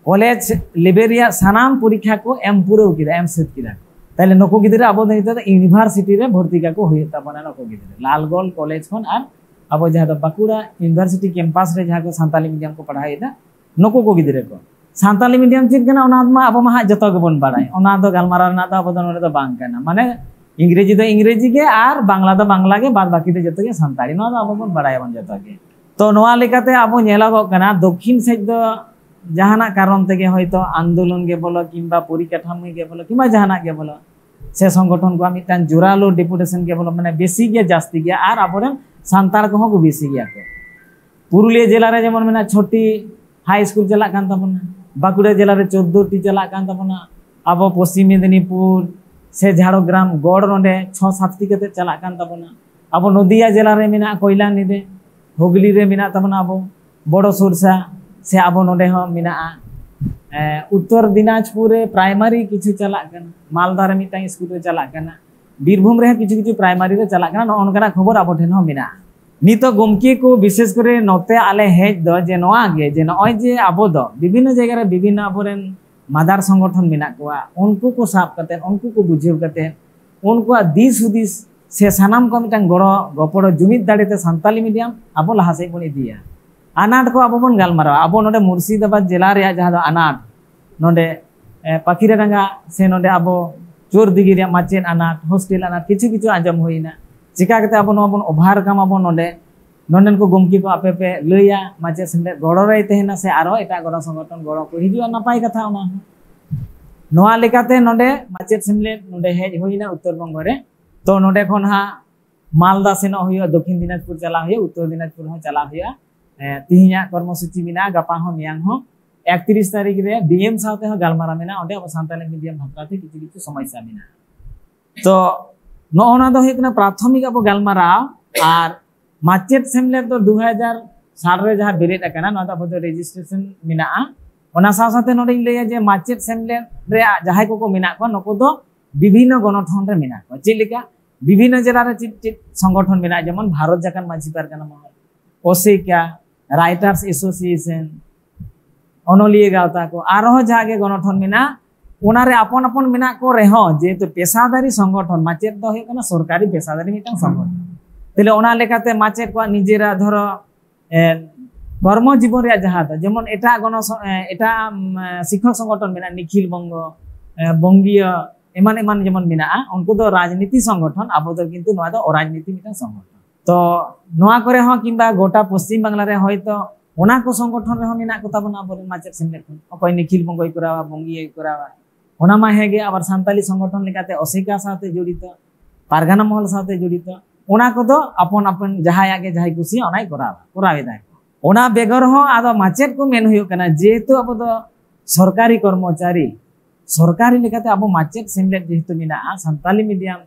ᱠᱚᱞᱮᱡᱽ ᱞᱮᱵᱮᱞ ᱨᱮᱭᱟᱜ ᱥᱟᱱᱟᱢ ᱯᱚᱨᱤᱠᱠᱷᱟ ᱠᱚ ᱮᱢ ᱯᱩᱨᱟᱹᱣ ᱠᱮᱫᱟ, ᱮᱢ ᱥᱟᱹᱛ ᱠᱮᱫᱟ ᱠᱚ᱾ ᱛᱟᱦᱞᱮ ᱱᱩᱠᱩ ᱜᱤᱫᱽᱨᱟᱹ ᱟᱵᱚ ᱫᱚ ᱱᱤᱛᱚᱜ ᱫᱚ ᱤᱭᱩᱱᱤᱵᱷᱟᱨᱥᱤᱴᱤ ᱨᱮ ᱵᱷᱚᱨᱛᱤ ᱠᱟᱠᱚ ᱦᱩᱭᱩᱜ ᱛᱟᱵᱚᱱᱟ᱾ ᱱᱩᱠᱩ ᱜᱤᱫᱽᱨᱟᱹ ᱞᱟᱞᱜᱚᱲ ᱠᱚᱞᱮᱡᱽ ᱠᱷᱚᱱ ᱟᱨ ᱟᱵᱚ ᱡᱟᱦᱟᱸ ᱫᱚ ᱵᱟᱸᱠᱩᱲᱟ ᱤᱭᱩᱱᱤᱵᱷᱟᱨᱥᱤᱴᱤ ᱠᱮᱢᱯᱟᱥ ᱨᱮ ᱡᱟᱦᱟᱸ ᱠᱚ ᱥᱟᱱᱛᱟᱞᱤ ᱢᱤᱰᱤᱭᱟᱢ ᱠᱚ ᱯᱟᱲᱦᱟᱣᱮᱫᱟ, ᱱᱩᱠᱩ ᱠᱚ ᱜᱤᱫᱽᱨᱟᱹ ᱠᱚ᱾ ᱥᱟᱱᱛᱟᱞᱤ ᱢᱤᱰᱤᱭᱟᱢ ᱪᱮᱫ ᱠᱟᱱᱟ, ᱚᱱᱟ ᱢᱟ ᱟᱵᱚ ᱢᱟ ᱦᱟᱸᱜ ᱡᱚᱛᱚ ᱜᱮᱵᱚᱱ ᱵᱟᱲᱟᱭ, ᱚᱱᱟ ᱫᱚ ᱜᱟᱞᱢᱟᱨᱟᱣ ᱨᱮᱱᱟᱜ ᱫᱚ ᱟᱵᱚ ᱫᱚ ᱱᱚᱰᱮ ᱫᱚ ᱵᱟᱝ ᱠᱟᱱᱟ᱾ ᱢᱟᱱᱮ ᱤᱝᱨᱮᱡᱤ ᱫᱚ ᱤᱝᱨᱮᱡᱤ ᱜᱮ ᱟᱨ ᱵᱟᱝᱞᱟ ᱫᱚ ᱵᱟᱝᱞᱟ ᱜᱮ, ᱵᱟᱫ ᱵᱟᱹᱠᱤ ᱫᱚ ᱡᱚᱛᱚ ᱜᱮ ᱥᱟᱱᱛᱟᱲᱤ, ᱱᱚᱣᱟ ᱫᱚ ᱟᱵᱚ ᱵᱚᱱ ᱵᱟᱲᱟᱭᱟᱵᱚᱱ ᱡᱚᱛᱚ ᱜᱮ᱾ ᱛᱚ ᱱᱚᱣᱟ ᱞᱮᱠᱟᱛᱮ ᱟᱵᱚ ᱧᱮᱞᱚᱜᱚᱜ ᱠᱟᱱᱟ ᱫᱚᱠᱠᱷᱤᱱ ᱥᱮᱫ ᱫᱚ ᱡᱟᱦᱟᱱᱟᱜ ᱠᱟᱨᱚᱱ ᱛᱮᱜᱮ ᱦᱚᱭᱛᱳ ᱟᱱᱫᱳᱞᱚᱱ ᱜᱮ ᱵᱚᱞᱚ ᱠᱤᱝᱵᱟ ᱯᱚᱨᱤᱠᱟᱴᱷᱟᱢᱳ ᱜᱮ ᱵᱚᱞᱚ ᱠᱤᱝᱵᱟ ᱡᱟᱦᱟᱱᱟᱜ ᱜᱮ ᱵᱚᱞᱚ, ᱥᱮ ᱥᱚᱝᱜᱚᱴᱷᱚᱱ ᱠᱚᱣᱟᱜ ᱢᱤᱫᱴᱟᱝ ᱡᱳᱨᱟᱞᱳ ᱰᱮᱯᱩᱴᱮᱥᱚᱱ ᱜᱮ ᱵᱚᱞᱚ, ᱢᱟᱱᱮ ᱵᱮᱥᱤ ᱜᱮ ᱡᱟᱹᱥᱛᱤ ᱜᱮᱭᱟ ᱟᱨ ᱟᱵᱚᱨᱮᱱ ᱥᱟᱱᱛᱟᱲ ᱠᱚᱦᱚᱸ ᱠᱚ ᱵᱮᱥᱤ ᱜᱮᱭᱟ ᱠᱚ᱾ ᱯᱩᱨᱩᱞᱤᱭᱟᱹ ᱡᱮᱞᱟ ᱨᱮ ᱡᱮᱢᱚᱱ ᱢᱮᱱᱟᱜᱼᱟ, ᱪᱷᱚᱴᱤ ᱦᱟᱭ ᱥᱠᱩᱞ ᱪᱟᱞᱟᱜ ᱠᱟᱱ ᱛᱟᱵᱚᱱᱟ, ᱵᱟᱸᱠᱩᱲᱟ ᱡᱮᱞᱟ ᱨᱮ ᱪᱳᱫᱽᱫᱳ ᱴᱤ ᱪᱟᱞᱟᱜ ᱠᱟᱱ ᱛᱟᱵᱚᱱᱟ, ᱟᱵᱚ ᱯᱚᱥᱪᱤᱢ ᱢᱮᱫᱽᱱᱤᱯᱩᱨ ᱥᱮ ᱡᱷᱟᱲᱜᱨᱟᱢ ᱜᱚᱲ ᱱᱚᱰᱮ ᱪᱷᱚ ᱥᱟᱛᱴᱤ ᱠᱟᱛᱮ ᱪᱟᱞᱟᱜ ᱠᱟᱱ ᱛᱟᱵᱚᱱᱟ᱾ ᱟᱵᱚ ᱱᱚᱫᱤᱭᱟ ᱡᱮᱞᱟ ᱨᱮ ᱢᱮᱱᱟᱜᱼᱟ ᱠᱚᱭᱞᱟᱱᱤ ᱨᱮ, ᱦᱩᱜᱽᱞᱤ ᱨᱮ ᱢᱮᱱᱟᱜ ᱛᱟᱵᱚᱱᱟ ᱟᱵᱚ ᱵᱚᱲᱚ ᱥᱚᱨᱥᱟ, ᱥᱮ ᱟᱵᱚ ᱱᱚᱰᱮ ᱦᱚᱸ ᱢᱮᱱᱟᱜᱼᱟ᱾ ᱮ, ᱩᱛᱛᱚᱨ ᱫᱤᱱᱟᱡᱽᱯᱩᱨ ᱨᱮ ᱯᱨᱟᱭᱢᱟᱨᱤ ᱠᱤᱪᱷᱩ ᱪᱟᱞᱟᱜ ᱠᱟᱱᱟ, ᱢᱟᱞᱫᱟ ᱨᱮ ᱢᱤᱫᱴᱟᱝ ᱥᱠᱩᱞ ᱨᱮ ᱪᱟᱞᱟᱜ ᱠᱟᱱᱟ, ᱵᱤᱨᱵᱷᱩᱢ ᱨᱮᱦᱚᱸ ᱠᱤᱪᱷᱩ ᱠᱤᱪᱷᱩ ᱯᱨᱟᱭᱢᱟᱨᱤ ᱨᱮ ᱪᱟᱞᱟᱜ ᱠᱟᱱᱟ᱾ ᱱᱚᱜᱼᱚ ᱱᱚᱝᱠᱟᱱᱟᱜ ᱠᱷᱚᱵᱚᱨ ᱟᱵᱚ ᱴᱷᱮᱱ ᱦᱚᱸ ᱢᱮᱱᱟᱜᱼᱟ᱾ ᱱᱤᱛᱚᱜ ᱜᱚᱢᱠᱮ ᱠᱚ ᱵᱤᱥᱮᱥ ᱠᱚᱨᱮ ᱱᱚᱛᱮ ᱟᱞᱮ ᱦᱮᱡ ᱫᱚ ᱡᱮ ᱱᱚᱣᱟ ᱜᱮ, ᱡᱮ ᱱᱚᱜᱼᱚᱭ ᱡᱮ ᱟᱵᱚ ᱫᱚ ᱵᱤᱵᱷᱤᱱᱱᱚ ᱡᱟᱭᱜᱟ ᱨᱮ ᱵᱤᱵᱷᱤᱱᱱᱚ ᱟᱵᱚᱨᱮᱱ ᱢᱟᱫᱟᱨ ᱥᱚᱝᱜᱚᱴᱷᱚᱱ ᱢᱮᱱᱟᱜ ᱠᱚᱣᱟ, ᱩᱱᱠᱩ ᱠᱚ ᱥᱟᱵ ᱠᱟᱛᱮ, ᱩᱱᱠᱩ ᱠᱚ ᱵᱩᱡᱷᱟᱹᱣ ᱠᱟᱛᱮ, ᱩᱱᱠᱩᱣᱟᱜ ᱫᱤᱥ ᱦᱩᱫᱤᱥ ᱥᱮ ᱥᱟᱱᱟᱢ ᱠᱚ ᱢᱤᱫᱴᱟᱝ ᱜᱚᱲᱚ ᱜᱚᱯᱚᱲᱚ ᱡᱩᱢᱤᱫ ᱫᱟᱲᱮᱛᱮ ᱥᱟᱱᱛᱟᱞᱤ ᱢᱤᱰᱤᱭᱟᱢ ᱟᱵᱚ ᱞᱟᱦᱟ ᱥᱮᱫ ᱵᱚᱱ ᱤᱫᱤᱭᱟ᱾ ᱟᱱᱟᱴ ᱠᱚ ᱟᱵᱚ ᱵᱚᱱ ᱜᱟᱞᱢᱟᱨᱟᱣᱟ᱾ ᱟᱵᱚ ᱱᱚᱰᱮ ᱢᱩᱨᱥᱤᱫᱟᱵᱟᱫᱽ ᱡᱮᱞᱟ ᱨᱮᱭᱟᱜ ᱡᱟᱦᱟᱸ ᱫᱚ ᱟᱱᱟᱴ, ᱱᱚᱰᱮ, ᱮ, ᱯᱟᱠᱷᱤᱨᱟᱰᱟᱸᱜᱟ ᱥᱮ ᱱᱚᱰᱮ ᱟᱵᱚ ᱪᱳᱨᱫᱤᱜᱷᱤ ᱨᱮᱭᱟᱜ ᱢᱟᱪᱮᱫ ᱟᱱᱟᱴ, ᱦᱳᱥᱴᱮᱞ ᱟᱱᱟᱴ, ᱠᱤᱪᱷᱩ ᱠᱤᱪᱷᱩ ᱟᱸᱡᱚᱢ ᱦᱩᱭᱱᱟ᱾ ᱪᱤᱠᱟ ᱠᱟᱛᱮ ᱟᱵᱚ ᱱᱚᱣᱟ ᱵᱚᱱ ᱳᱵᱷᱟᱨᱠᱟᱢ ᱟᱵᱚᱱ ᱱᱚᱰᱮ, ᱱᱚᱰᱮᱱ ᱠᱚ ᱜᱚᱢᱠᱮ ᱠᱚ ᱟᱯᱮ ᱯᱮ ᱞᱟᱹᱭᱟ, ᱢᱟᱪᱮᱫ ᱥᱮᱢᱞᱮᱫ ᱜᱚᱲᱚ ᱨᱮᱭ ᱛᱟᱦᱮᱱᱟ ᱥᱮ ᱟᱨᱦᱚᱸ ᱮᱴᱟᱜ ᱜᱚᱲᱚ ᱥᱚᱝᱜᱚᱴᱷᱚᱱ ᱜᱚᱲᱚ ᱠᱚ ᱦᱤᱡᱩᱜᱼᱟ, ᱱᱟᱯᱟᱭ ᱠᱟᱛᱷᱟ ᱚᱱᱟ ᱦᱚᱸ᱾ ᱱᱚᱣᱟ ᱞᱮᱠᱟᱛᱮ ᱱᱚᱰᱮ ᱢᱟᱪᱮᱫ ᱥᱮᱢᱞᱮᱫ ᱱᱚᱰᱮ ᱦᱮᱡ ᱦᱩᱭᱱᱟ ᱩᱛᱛᱚᱨ ᱵᱚᱝᱜᱚ ᱨᱮ᱾ ᱛᱚ ᱱᱚᱰᱮ ᱠᱷᱚᱱ ᱦᱟᱸᱜ ᱢᱟᱞᱫᱟ ᱥᱮᱱᱚᱜ ᱦᱩᱭᱩᱜᱼᱟ, ᱫᱚᱠᱷᱤᱱ ᱫᱤᱱᱟᱡᱽᱯᱩᱨ ᱪᱟᱞᱟᱜ ᱦᱩᱭᱩᱜᱼᱟ, ᱩᱛᱛᱚᱨ ᱫᱤᱱᱟᱡᱽᱯᱩᱨ ᱦᱚᱸ ᱪᱟᱞᱟᱜ ᱦᱩᱭᱩᱜᱼᱟ᱾ ᱮ, ᱛᱤᱦᱤᱧᱟᱜ ᱠᱚᱨᱢᱚᱥᱩᱪᱤ ᱢᱮᱱᱟᱜᱼᱟ, ᱜᱟᱯᱟ ᱦᱚᱸ, ᱢᱮᱭᱟᱝ ᱦᱚᱸ᱾ ᱮᱠᱛᱨᱤᱥ ᱛᱟᱹᱨᱤᱠᱷ ᱨᱮ ᱰᱤ ᱮᱢ ᱥᱟᱶᱛᱮ ᱦᱚᱸ ᱜᱟᱞᱢᱟᱨᱟᱣ ᱢᱮᱱᱟᱜᱼᱟ, ᱚᱸᱰᱮ ᱟᱵᱚ ᱥᱟᱱᱛᱟᱲᱤ ᱢᱤᱰᱤᱭᱟᱢ ᱵᱷᱟᱠᱨᱟ ᱛᱮ ᱠᱤᱪᱷᱩ ᱠᱤᱪᱷᱩ ᱥᱚᱢᱚᱥᱥᱟ ᱢᱮᱱᱟᱜᱼᱟ᱾ ᱛᱚ ᱱᱚᱜᱼᱚ ᱱᱚᱣᱟ ᱫᱚ ᱦᱩᱭᱩᱜ ᱠᱟᱱᱟ ᱯᱨᱟᱛᱷᱚᱢᱤᱠ ᱟᱵᱚ ᱜᱟᱞᱢᱟᱨᱟᱣ᱾ ᱟᱨ ᱢᱟᱪᱮᱫ ᱥᱮᱢᱞᱮᱫ ᱫᱚ ᱫᱩ ᱦᱟᱡᱟᱨ ᱥᱟᱞ ᱨᱮ ᱡᱟᱦᱟᱸ ᱵᱮᱨᱮᱫ ᱟᱠᱟᱱᱟ, ᱱᱚᱣᱟ ᱫᱚ ᱟᱵᱚ ᱫᱚ ᱨᱮᱡᱤᱥᱴᱨᱮᱥᱚᱱ ᱢᱮᱱᱟᱜᱼᱟ᱾ ᱚᱱᱟ ᱥᱟᱶ ᱥᱟᱶᱛᱮ ᱱᱚᱰᱮᱧ ᱞᱟᱹᱭᱟ ᱡᱮ ᱢᱟᱪᱮᱫ ᱥᱮᱢᱞᱮᱫ ᱨᱮ ᱡᱟᱦᱟᱸᱭ ᱠᱚᱠᱚ ᱢᱮᱱᱟᱜ ᱠᱚᱣᱟ, ᱱᱩᱠᱩ ᱫᱚ ᱵᱤᱵᱷᱤᱱᱱᱚ ᱜᱚᱱᱚᱴᱷᱚᱱ ᱨᱮ ᱢᱮᱱᱟᱜ ᱠᱚᱣᱟ᱾ ᱪᱮᱫ ᱞᱮᱠᱟ? ᱵᱤᱵᱷᱤᱱᱱᱚ ᱡᱮᱞᱟ ᱨᱮ ᱪᱮᱫ ᱪᱮᱫ ᱥᱚᱝᱜᱚᱴᱷᱚᱱ ᱢᱮᱱᱟᱜᱼᱟ, ᱡᱮᱢᱚᱱ ᱵᱷᱟᱨᱚᱛ ᱡᱟᱠᱟᱛ ᱢᱟᱹᱡᱷᱤ ᱯᱟᱨᱜᱟᱱᱟ ᱢᱚᱦᱚᱞ, ᱚᱥᱮᱠᱟ, ᱨᱟᱭᱴᱟᱨᱥ ᱮᱥᱳᱥᱤᱭᱮᱥᱚᱱ, ᱚᱱᱚᱞᱤᱭᱟᱹ ᱜᱟᱶᱛᱟ ᱠᱚ, ᱟᱨᱦᱚᱸ ᱡᱟᱦᱟᱸ ᱜᱮ ᱜᱚᱱᱚᱴᱷᱚᱱ ᱢᱮᱱᱟᱜ, ᱚᱱᱟᱨᱮ ᱟᱯᱚᱱ ᱟᱯᱚᱱ ᱢᱮᱱᱟᱜ ᱠᱚ ᱨᱮᱦᱚᱸ, ᱡᱮᱦᱮᱛᱩ ᱯᱮᱥᱟᱫᱟᱨᱤ ᱥᱚᱝᱜᱚᱴᱷᱚᱱ, ᱢᱟᱪᱮᱫ ᱫᱚ ᱦᱩᱭᱩᱜ ᱠᱟᱱᱟ ᱥᱚᱨᱠᱟᱨᱤ ᱯᱮᱥᱟᱫᱟᱨᱤ ᱢᱤᱫᱴᱟᱝ ᱥᱚᱝᱜᱚᱴᱷᱚᱱ᱾ ᱛᱟᱦᱞᱮ ᱚᱱᱟ ᱞᱮᱠᱟᱛᱮ ᱢᱟᱪᱮᱫ ᱠᱚᱣᱟᱜ ᱱᱤᱡᱮᱨᱟᱜ, ᱫᱷᱚᱨᱚ, ᱮ, ᱠᱚᱨᱢᱚ ᱡᱤᱵᱚᱱ ᱨᱮᱭᱟᱜ ᱡᱟᱦᱟᱸ ᱫᱚ, ᱡᱮᱢᱚᱱ ᱮᱴᱟᱜ ᱜᱚᱱᱚ ᱥᱚ-, ᱮ, ᱮᱴᱟᱜ, ᱩᱢ, ᱮ, ᱥᱤᱠᱠᱷᱚᱠ ᱥᱚᱝᱜᱚᱴᱷᱚᱱ ᱢᱮᱱᱟᱜᱼᱟ, ᱱᱤᱠᱷᱤᱞ ᱵᱚᱝᱜᱚ, ᱮ, ᱵᱚᱝᱜᱤᱭᱚ, ᱮᱢᱟᱱ ᱮᱢᱟᱱ ᱡᱮᱢᱚᱱ ᱢᱮᱱᱟᱜᱼᱟ, ᱩᱱᱠᱩ ᱫᱚ ᱨᱟᱡᱽᱱᱤᱛᱤ ᱥᱚᱝᱜᱚᱴᱷᱚᱱ, ᱟᱵᱚ ᱫᱚ ᱠᱤᱱᱛᱩ ᱱᱚᱣᱟ ᱫᱚ ᱚᱨᱟᱡᱽᱱᱤᱛᱤ ᱢᱤᱫᱴᱟᱝ ᱥᱚᱝᱜᱚᱴᱷᱚᱱ᱾ ᱛᱚ ᱱᱚᱣᱟ ᱠᱚᱨᱮ ᱦᱚᱸ ᱠᱤᱝᱵᱟ ᱜᱚᱴᱟ ᱯᱚᱥᱪᱤᱢ ᱵᱟᱝᱞᱟ ᱨᱮ ᱦᱚᱭᱛᱚ ᱚᱱᱟ ᱠᱚ ᱥᱚᱝᱜᱚᱴᱷᱚᱱ ᱨᱮᱦᱚᱸ ᱢᱮᱱᱟᱜ ᱠᱚ ᱛᱟᱵᱚᱱᱟ ᱟᱵᱚᱨᱮᱱ ᱢᱟᱪᱮᱫ ᱥᱮᱢᱞᱮᱫ ᱠᱚ᱾ ᱚᱠᱚᱭ ᱱᱤᱠᱷᱤᱞ ᱵᱚᱝᱜᱚᱭ ᱠᱚᱨᱟᱣᱟ, ᱵᱚᱝᱜᱤᱭᱟᱹᱭ ᱠᱚᱨᱟᱣᱟ, ᱚᱱᱟ ᱢᱟ ᱦᱮᱸᱜᱮ᱾ ᱟᱵᱟᱨ ᱥᱟᱱᱛᱟᱞᱤ ᱥᱚᱝᱜᱚᱴᱷᱚᱱ ᱞᱮᱠᱟᱛᱮ ᱚᱥᱮᱠᱟ ᱥᱟᱶᱛᱮ ᱡᱚᱲᱤᱛᱚ, ᱯᱟᱨᱜᱟᱱᱟ ᱢᱚᱦᱚᱞ ᱥᱟᱶᱛᱮ ᱡᱚᱲᱤᱛᱚ, ᱚᱱᱟ ᱠᱚᱫᱚ ᱟᱯᱚᱱ ᱟᱯᱚᱱ ᱡᱟᱦᱟᱸᱭᱟᱜ ᱜᱮ ᱡᱟᱦᱟᱸᱭ ᱠᱩᱥᱤᱭᱟᱜ ᱚᱱᱟᱭ ᱠᱚᱨᱟᱣᱟ, ᱠᱚᱨᱟᱣ ᱮᱫᱟᱭ᱾ ᱚᱱᱟ ᱵᱮᱜᱚᱨ ᱦᱚᱸ ᱟᱫᱚ ᱢᱟᱪᱮᱫ ᱠᱚ ᱢᱮᱱ ᱦᱩᱭᱩᱜ ᱠᱟᱱᱟ, ᱡᱮᱦᱮᱛᱩ ᱟᱵᱚ ᱫᱚ ᱥᱚᱨᱠᱟᱨᱤ ᱠᱚᱨᱢᱚᱪᱟᱨᱤ, ᱥᱚᱨᱠᱟᱨᱤ ᱞᱮᱠᱟᱛᱮ ᱟᱵᱚ ᱢᱟᱪᱮᱫ ᱥᱮᱢᱞᱮᱫ ᱡᱮᱦᱮᱛᱩ ᱢᱮᱱᱟᱜᱼᱟ, ᱥᱟᱱᱛᱟᱞᱤ ᱢᱤᱰᱤᱭᱟᱢ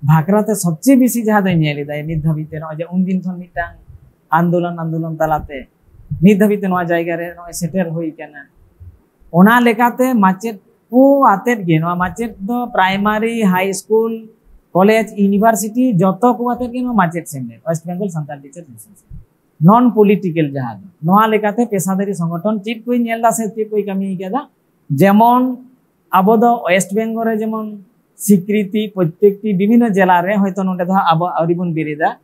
ᱵᱷᱟᱠᱨᱟ ᱛᱮ ᱥᱚᱵᱪᱮᱭᱮ ᱵᱮᱥᱤ ᱡᱟᱦᱟᱸ ᱫᱚᱧ ᱧᱮᱞ ᱮᱫᱟ ᱱᱤᱛ ᱫᱷᱟᱹᱵᱤᱡ ᱛᱮ, ᱱᱚᱜᱼᱚᱭ ᱡᱮ ᱩᱱᱫᱤᱱ ᱠᱷᱚᱱ ᱢᱤᱫᱴᱟᱝ ᱟᱱᱫᱳᱞᱚᱱ, ᱟᱱᱫᱳᱞᱚᱱ ᱛᱟᱞᱟᱛᱮ ᱱᱤᱛ ᱫᱷᱟᱹᱵᱤᱡ ᱛᱮ ᱱᱚᱣᱟ ᱡᱟᱭᱜᱟ ᱨᱮ ᱱᱚᱜᱼᱚᱭ ᱥᱮᱴᱮᱨ ᱦᱩᱭ ᱠᱟᱱᱟ᱾ ᱚᱱᱟ ᱞᱮᱠᱟᱛᱮ ᱢᱟᱪᱮᱫ ᱠᱚ ᱟᱛᱮᱫ ᱜᱮ, ᱱᱚᱣᱟ ᱢᱟᱪᱮᱫ ᱫᱚ ᱯᱨᱟᱭᱢᱟᱨᱤ, ᱦᱟᱭ ᱥᱠᱩᱞ, ᱠᱚᱞᱮᱡᱽ, ᱤᱭᱩᱱᱤᱵᱷᱟᱨᱥᱤᱴᱤ ᱡᱚᱛᱚ ᱠᱚ ᱟᱛᱮᱫ ᱜᱮ ᱱᱚᱣᱟ ᱢᱟᱪᱮᱫ ᱥᱮᱢᱞᱮᱫ, West Bengal Santal Teachers Association, non political ᱡᱟᱦᱟᱸ ᱫᱚ, ᱱᱚᱣᱟ ᱞᱮᱠᱟᱛᱮ ᱯᱮᱥᱟᱫᱟᱨᱤ ᱥᱚᱝᱜᱚᱴᱷᱚᱱ ᱪᱮᱫ ᱠᱚᱭ ᱧᱮᱞ ᱮᱫᱟ ᱥᱮ ᱪᱮᱫ ᱠᱚᱭ ᱠᱟᱹᱢᱤ ᱠᱟᱫᱟ? ᱡᱮᱢᱚᱱ ᱟᱵᱚ ᱫᱚ ᱳᱭᱮᱥᱴ ᱵᱮᱝᱜᱚᱞ ᱨᱮ ᱡᱮᱢᱚᱱ ᱥᱤᱠᱨᱤᱛᱤ ᱯᱨᱚᱛᱮᱠᱴᱤ ᱵᱤᱵᱷᱤᱱᱱᱚ ᱡᱮᱞᱟ ᱨᱮ, ᱦᱚᱭᱛᱚ ᱱᱚᱰᱮ ᱫᱚ ᱦᱟᱸᱜ ᱟᱵᱚ ᱟᱹᱣᱨᱤ ᱵᱚᱱ ᱵᱮᱨᱮᱫᱟ,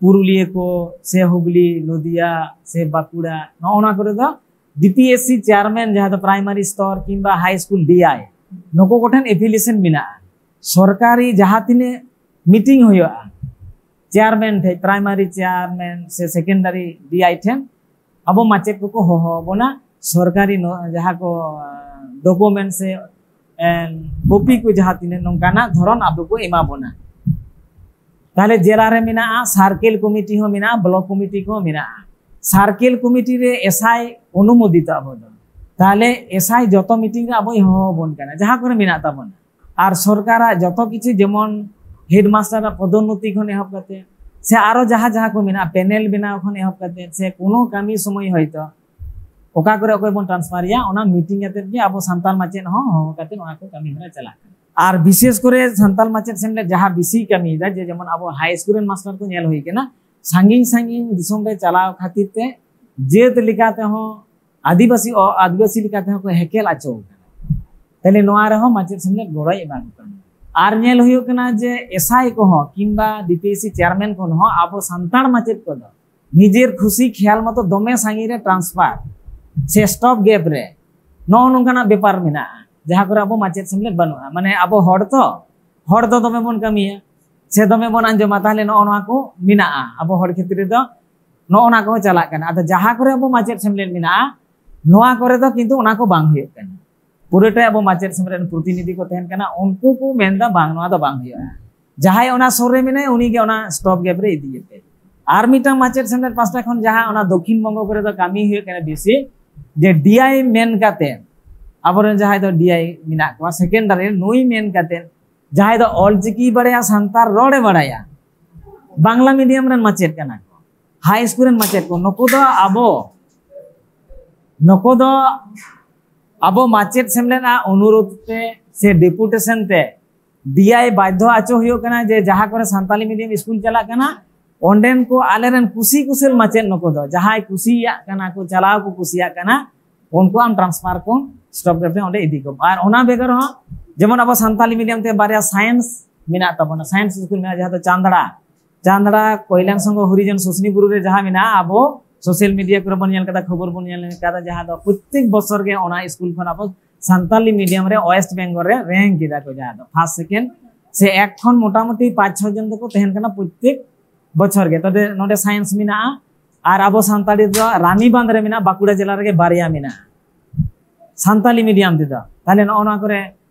ᱯᱩᱨᱩᱞᱤᱭᱟᱹ ᱠᱚ ᱥᱮ ᱦᱩᱜᱽᱞᱤ, ᱱᱚᱫᱤᱭᱟ ᱥᱮ ᱵᱟᱸᱠᱩᱲᱟ, ᱱᱚᱜᱼᱚ ᱱᱚᱣᱟ ᱠᱚᱨᱮ ᱫᱚ D P S C chairman ᱡᱟᱦᱟᱸ ᱫᱚ ᱯᱨᱟᱭᱢᱟᱨᱤ ᱥᱛᱚᱨ ᱠᱤᱝᱵᱟ ᱦᱟᱭ ᱥᱠᱩᱞ ᱰᱤ ᱟᱭ, ᱱᱩᱠᱩ ᱠᱚᱴᱷᱮᱱ ᱮᱯᱷᱤᱞᱤᱭᱮᱥᱚᱱ ᱢᱮᱱᱟᱜᱼᱟ᱾ ᱥᱚᱨᱠᱟᱨᱤ ᱡᱟᱦᱟᱸ ᱛᱤᱱᱟᱹᱜ ᱢᱤᱴᱤᱝ ᱦᱩᱭᱩᱜᱼᱟ, ᱪᱮᱭᱟᱨᱢᱮᱱ ᱴᱷᱮᱱ, ᱯᱨᱟᱭᱢᱟᱨᱤ ᱪᱮᱭᱟᱨᱢᱮᱱ ᱥᱮ ᱥᱮᱠᱮᱱᱰᱟᱨᱤ ᱰᱤ ᱟᱭ ᱴᱷᱮᱱ ᱟᱵᱚ ᱢᱟᱪᱮᱫ ᱠᱚᱠᱚ ᱦᱚᱦᱚ ᱟᱵᱚᱱᱟ, ᱥᱚᱨᱠᱟᱨᱤ ᱱᱚ-, ᱡᱟᱦᱟᱸ ᱠᱚ, ᱟᱸ, ᱰᱚᱠᱩᱢᱮᱱᱴ ᱥᱮ, ᱮᱸ, ᱠᱚᱯᱤ ᱠᱚ ᱡᱟᱦᱟᱸ ᱛᱤᱱᱟᱹᱜ ᱱᱚᱝᱠᱟᱱᱟᱜ ᱫᱷᱚᱨᱚᱱ ᱟᱵᱚ ᱠᱚ ᱮᱢᱟ ᱵᱚᱱᱟ᱾ ᱛᱟᱦᱞᱮ ᱡᱮᱞᱟ ᱨᱮ ᱢᱮᱱᱟᱜᱼᱟ, ᱥᱟᱨᱠᱮᱞ ᱠᱚᱢᱤᱴᱤ ᱦᱚᱸ ᱢᱮᱱᱟᱜᱼᱟ, ᱵᱞᱚᱠ ᱠᱚᱢᱤᱴᱤ ᱠᱚᱦᱚᱸ ᱢᱮᱱᱟᱜᱼᱟ᱾ ᱥᱟᱨᱠᱮᱞ ᱠᱚᱢᱤᱴᱤ ᱨᱮ ᱮᱥᱟᱭ ᱚᱱᱩᱢᱳᱫᱤᱛ ᱟᱵᱚ ᱫᱚ᱾ ᱛᱟᱦᱞᱮ ᱮᱥᱟᱭ ᱡᱚᱛᱚ ᱢᱤᱴᱤᱝ ᱨᱮ ᱟᱵᱚᱭ ᱦᱚᱦᱚ ᱟᱵᱚᱱ ᱠᱟᱱᱟ, ᱡᱟᱦᱟᱸ ᱠᱚᱨᱮ ᱢᱮᱱᱟᱜ ᱛᱟᱵᱚᱱᱟ᱾ ᱟᱨ ᱥᱚᱨᱠᱟᱨᱟᱜ ᱡᱚᱛᱚ ᱠᱤᱪᱷᱩ, ᱡᱮᱢᱚᱱ ᱦᱮᱰᱢᱟᱥᱴᱟᱨᱟᱜ ᱯᱚᱫᱳᱱᱱᱚᱛᱤ ᱠᱷᱚᱱ ᱮᱦᱚᱵ ᱠᱟᱛᱮ, ᱥᱮ ᱟᱨᱚ ᱡᱟᱦᱟᱸ ᱡᱟᱦᱟᱸ ᱠᱚ ᱢᱮᱱᱟᱜᱼᱟ, ᱯᱮᱱᱮᱞ ᱵᱮᱱᱟᱣ ᱠᱷᱚᱱ ᱮᱦᱚᱵ ᱠᱟᱛᱮ, ᱥᱮ ᱠᱳᱱᱳ ᱠᱟᱹᱢᱤ ᱥᱚᱢᱚᱭ ᱦᱚᱭᱛᱚ ᱚᱠᱟ ᱠᱚᱨᱮ ᱚᱠᱚᱭ ᱵᱚᱱ ᱴᱨᱟᱱᱥᱯᱷᱟᱨ ᱮᱭᱟ, ᱚᱱᱟ ᱢᱤᱴᱤᱝ ᱠᱟᱛᱮ ᱜᱮ ᱟᱵᱚ ᱥᱟᱱᱛᱟᱲ ᱢᱟᱪᱮᱫ ᱦᱚᱸ ᱦᱚᱦᱚ ᱠᱟᱛᱮ ᱚᱱᱟ ᱠᱚ ᱠᱟᱹᱢᱤ ᱦᱚᱨᱟ ᱪᱟᱞᱟᱜ ᱠᱟᱱᱟ᱾ ᱟᱨ ᱵᱤᱥᱮᱥ ᱠᱚᱨᱮ ᱥᱟᱱᱛᱟᱲ ᱢᱟᱪᱮᱫ ᱥᱮᱢᱞᱮᱫ ᱡᱟᱦᱟᱸ ᱵᱮᱥᱤ ᱠᱟᱹᱢᱤᱭᱮᱫᱟ, ᱡᱮ ᱡᱮᱢᱚᱱ ᱟᱵᱚ ᱦᱟᱭ ᱥᱠᱩᱞ ᱨᱮᱱ ᱢᱟᱥᱴᱟᱨ ᱠᱚ ᱧᱮᱞ ᱦᱩᱭ ᱠᱟᱱᱟ, ᱥᱟᱺᱜᱤᱧ ᱥᱟᱺᱜᱤᱧ ᱫᱤᱥᱚᱢ ᱨᱮ ᱪᱟᱞᱟᱣ ᱠᱷᱟᱹᱛᱤᱨ ᱛᱮ ᱡᱟᱹᱛ ᱞᱮᱠᱟ ᱛᱮᱦᱚᱸ, ᱟᱹᱫᱤᱵᱟᱹᱥᱤ ᱚ-, ᱟᱹᱫᱤᱵᱟᱹᱥᱤ ᱞᱮᱠᱟ ᱛᱮᱦᱚᱸ ᱠᱚ ᱦᱮᱠᱮᱞ ᱟᱪᱚ ᱠᱟᱱᱟ᱾ ᱛᱟᱦᱞᱮ ᱱᱚᱣᱟ ᱨᱮᱦᱚᱸ ᱢᱟᱪᱮᱫ ᱥᱮᱢᱞᱮᱫ ᱜᱚᱲᱚᱭ ᱮᱢᱟ ᱠᱚ ᱠᱟᱱᱟ᱾ ᱟᱨ ᱧᱮᱞ ᱦᱩᱭᱩᱜ ᱠᱟᱱᱟ ᱡᱮ ᱮᱥᱟᱭ ᱠᱚᱦᱚᱸ ᱠᱤᱝᱵᱟ ᱰᱤᱯᱤᱮᱥᱥᱤ ᱪᱮᱭᱟᱨᱢᱮᱱ ᱠᱷᱚᱱ ᱦᱚᱸ ᱟᱵᱚ ᱥᱟᱱᱛᱟᱲ ᱢᱟᱪᱮᱫ ᱠᱚᱫᱚ ᱱᱤᱡᱮᱨ ᱠᱷᱩᱥᱤ ᱠᱷᱮᱭᱟᱞ ᱢᱚᱛᱚ ᱫᱚᱢᱮ ᱥᱟᱺᱜᱤᱧ ᱨᱮ ᱴᱨᱟᱱᱥᱯᱷᱟᱨ ᱥᱮ ᱥᱴᱚᱯ ᱜᱮᱯ ᱨᱮ, ᱱᱚᱜᱼᱚ ᱱᱚᱝᱠᱟᱱᱟᱜ ᱵᱮᱯᱟᱨ ᱢᱮᱱᱟᱜᱼᱟ, ᱡᱟᱦᱟᱸ ᱠᱚᱨᱮ ᱟᱵᱚ ᱢᱟᱪᱮᱫ ᱥᱮᱢᱞᱮᱫ ᱵᱟᱹᱱᱩᱜᱼᱟ᱾ ᱢᱟᱱᱮ ᱟᱵᱚ ᱦᱚᱲ ᱛᱚ, ᱦᱚᱲ ᱫᱚ ᱫᱚᱢᱮ ᱵᱚᱱ ᱠᱟᱹᱢᱤᱭᱟ, ᱥᱮ ᱫᱚᱢᱮ ᱵᱚᱱ ᱟᱸᱡᱚᱢᱟ, ᱛᱟᱦᱞᱮ ᱱᱚᱜᱼᱚ ᱱᱚᱣᱟ ᱠᱚ ᱢᱮᱱᱟᱜᱼᱟ ᱟᱵᱚ ᱦᱚᱲ ᱠᱷᱮᱛᱨᱮ ᱫᱚ, ᱱᱚᱜᱼᱚ ᱱᱚᱣᱟ ᱠᱚᱦᱚᱸ ᱪᱟᱞᱟᱜ ᱠᱟᱱᱟ᱾ ᱟᱫᱚ ᱡᱟᱦᱟᱸ ᱠᱚᱨᱮ ᱟᱵᱚ ᱢᱟᱪᱮᱫ ᱥᱮᱢᱞᱮᱫ ᱢᱮᱱᱟᱜᱼᱟ, ᱱᱚᱣᱟ ᱠᱚᱨᱮ ᱫᱚ ᱠᱤᱱᱛᱩ ᱚᱱᱟ ᱠᱚ ᱵᱟᱝ ᱦᱩᱭᱩᱜ ᱠᱟᱱᱟ᱾ ᱯᱩᱨᱟᱹᱴᱟᱭ ᱟᱵᱚ ᱢᱟᱪᱮᱫ ᱥᱮᱢᱞᱮᱫ ᱨᱮᱱ ᱯᱨᱚᱛᱤᱱᱤᱫᱷᱤ ᱠᱚ ᱛᱟᱦᱮᱱ ᱠᱟᱱᱟ, ᱩᱱᱠᱩ ᱠᱚ ᱢᱮᱱᱫᱟ, "ᱵᱟᱝ, ᱱᱚᱣᱟ ᱫᱚ ᱵᱟᱝ ᱦᱩᱭᱩᱜᱼᱟ, ᱡᱟᱦᱟᱸᱭ ᱚᱱᱟ ᱥᱩᱨ ᱨᱮ ᱢᱮᱱᱟᱭᱟ, ᱩᱱᱤᱜᱮ ᱚᱱᱟ ᱥᱴᱚᱯ ᱜᱮᱯ ᱨᱮ ᱤᱫᱤᱭᱮᱯᱮ᱾" ᱟᱨ ᱢᱤᱫᱴᱟᱝ ᱢᱟᱪᱮᱫ ᱥᱮᱢᱞᱮᱫ ᱯᱟᱥᱴᱟ ᱠᱷᱚᱱ ᱡᱟᱦᱟᱸ ᱚᱱᱟ ᱫᱚᱠᱠᱷᱤᱱ ᱵᱚᱝᱜᱚ ᱠᱚᱨᱮ ᱫᱚ ᱠᱟᱹᱢᱤ ᱦᱩᱭᱩᱜ ᱠᱟᱱᱟ ᱵᱮᱥᱤ, ᱡᱮ ᱰᱤᱟᱭ ᱢᱮᱱ ᱠᱟᱛᱮ, ᱟᱵᱚᱨᱮᱱ ᱡᱟᱦᱟᱸᱭ ᱫᱚ ᱰᱤᱟᱭ ᱢᱮᱱᱟᱜ ᱠᱚᱣᱟ ᱥᱮᱠᱮᱱᱰᱟᱨᱤ, ᱱᱩᱭ ᱢᱮᱱ ᱠᱟᱛᱮ ᱡᱟᱦᱟᱸᱭ ᱫᱚ ᱚᱞᱪᱤᱠᱤ ᱵᱟᱲᱟᱭᱟ, ᱥᱟᱱᱛᱟᱲ ᱨᱚᱲᱮ ᱵᱟᱲᱟᱭᱟ, ᱵᱟᱝᱞᱟ ᱢᱤᱰᱤᱭᱟᱢ ᱨᱮᱱ ᱢᱟᱪᱮᱫ ᱠᱟᱱᱟ ᱠᱚ, ᱦᱟᱭ ᱥᱠᱩᱞ ᱨᱮᱱ ᱢᱟᱪᱮᱫ ᱠᱚ, ᱱᱩᱠᱩ ᱫᱚ ᱟᱵᱚ, ᱱᱩᱠᱩ ᱫᱚ ᱟᱵᱚ ᱢᱟᱪᱮᱫ ᱥᱮᱢᱞᱮᱫ ᱟᱜ ᱚᱱᱩᱨᱳᱫᱷ ᱛᱮ ᱥᱮ ᱰᱮᱯᱩᱴᱮᱥᱚᱱ ᱛᱮ ᱰᱤᱟᱭ ᱵᱟᱫᱽᱫᱷᱚ ᱟᱪᱚ ᱦᱩᱭᱩᱜ ᱠᱟᱱᱟ ᱡᱮ ᱡᱟᱦᱟᱸ ᱠᱚᱨᱮ ᱥᱟᱱᱛᱟᱞᱤ ᱢᱤᱰᱤᱭᱟᱢ ᱥᱠᱩᱞ ᱪᱟᱞᱟᱜ ᱠᱟᱱᱟ, ᱚᱸᱰᱮᱱ ᱠᱚ ᱟᱞᱮᱨᱮᱱ ᱠᱩᱥᱤ ᱠᱩᱥᱟᱹᱞ ᱢᱟᱪᱮᱫ ᱱᱩᱠᱩ ᱫᱚ ᱡᱟᱦᱟᱸᱭ ᱠᱩᱥᱤᱭᱟᱜ ᱠᱟᱱᱟ ᱠᱚ, ᱪᱟᱞᱟᱣ ᱠᱚ ᱠᱩᱥᱤᱭᱟᱜ ᱠᱟᱱᱟ, ᱩᱱᱠᱩ ᱟᱢ ᱴᱨᱟᱱᱥᱯᱷᱟᱨ ᱠᱚ ᱥᱴᱚᱯ ᱜᱮᱯ ᱨᱮ ᱚᱸᱰᱮ ᱤᱫᱤ ᱠᱚᱢ᱾ ᱟᱨ ᱚᱱᱟ ᱵᱮᱜᱚᱨ ᱦᱚᱸ ᱡᱮᱢᱚᱱ ᱟᱵᱚ ᱥᱟᱱᱛᱟᱞᱤ ᱢᱤᱰᱤᱭᱟᱢ ᱛᱮ ᱵᱟᱨᱭᱟ ᱥᱟᱭᱮᱱᱥ ᱢᱮᱱᱟᱜ ᱛᱟᱵᱚᱱᱟ, ᱥᱟᱭᱮᱱᱥ ᱥᱠᱩᱞ ᱢᱮᱱᱟᱜᱼᱟ, ᱡᱟᱦᱟᱸ ᱫᱚ ᱪᱟᱸᱫᱲᱟ, ᱪᱟᱸᱫᱲᱟ ᱠᱚᱭᱞᱟᱱ ᱥᱚᱝᱜᱷᱚ ᱦᱚᱨᱤᱡᱚᱱ ᱥᱩᱥᱱᱤ ᱵᱩᱨᱩ ᱨᱮ ᱡᱟᱦᱟᱸ ᱢᱮᱱᱟᱜᱼᱟ, ᱟᱵᱚ ᱥᱳᱥᱟᱞ ᱢᱤᱰᱤᱭᱟ ᱠᱚᱨᱮ ᱵᱚᱱ ᱧᱮᱞ ᱠᱟᱫᱟ, ᱠᱷᱚᱵᱚᱨ ᱵᱚᱱ ᱧᱮᱞ ᱠᱟᱫᱟ, ᱡᱟᱦᱟᱸ ᱫᱚ ᱯᱨᱚᱛᱮᱠ ᱵᱚᱪᱷᱚᱨ ᱜᱮ ᱚᱱᱟ ᱥᱠᱩᱞ ᱠᱷᱚᱱ ᱟᱵᱚ ᱥᱟᱱᱛᱟᱞᱤ ᱢᱤᱰᱤᱭᱟᱢ ᱨᱮ ᱳᱭᱮᱥᱴ ᱵᱮᱝᱜᱚᱞ ᱨᱮ ᱨᱮᱝᱠ ᱠᱮᱫᱟ ᱠᱚ, ᱡᱟᱦᱟᱸ ᱫᱚ ᱯᱷᱟᱥᱴ ᱥᱮᱠᱮᱱᱰ ᱥᱮ ᱮᱠ ᱠᱷᱚᱱ ᱢᱚᱴᱟᱢᱩᱴᱤ ᱯᱟᱸᱪ ᱪᱷᱚ ᱡᱚᱱ ᱫᱚᱠᱚ ᱛᱟᱦᱮᱱ ᱠᱟᱱᱟ ᱯᱨᱚᱛᱮᱠ ᱵᱚᱪᱷᱚᱨ ᱜᱮ᱾ ᱛᱚᱵᱮ ᱱᱚᱰᱮ ᱥᱟᱭᱮᱱᱥ ᱢᱮᱱᱟᱜᱼᱟ, ᱟᱨ ᱟᱵᱚ ᱥᱟᱱᱛᱟᱲᱤ ᱫᱚ ᱨᱟᱱᱤᱵᱟᱸᱫᱷ ᱨᱮ ᱢᱮᱱᱟᱜᱼᱟ, ᱵᱟᱸᱠᱩᱲᱟ ᱡᱮᱞᱟ ᱨᱮᱜᱮ ᱵᱟᱨᱭᱟ ᱢᱮᱱᱟᱜᱼᱟ ᱥᱟᱱᱛᱟᱞᱤ ᱢᱤᱰᱤᱭᱟᱢ ᱛᱮᱫᱚ᱾ ᱛᱟᱦᱞᱮ ᱱᱚᱜᱼᱚ ᱱᱚᱣᱟ ᱠᱚᱨᱮ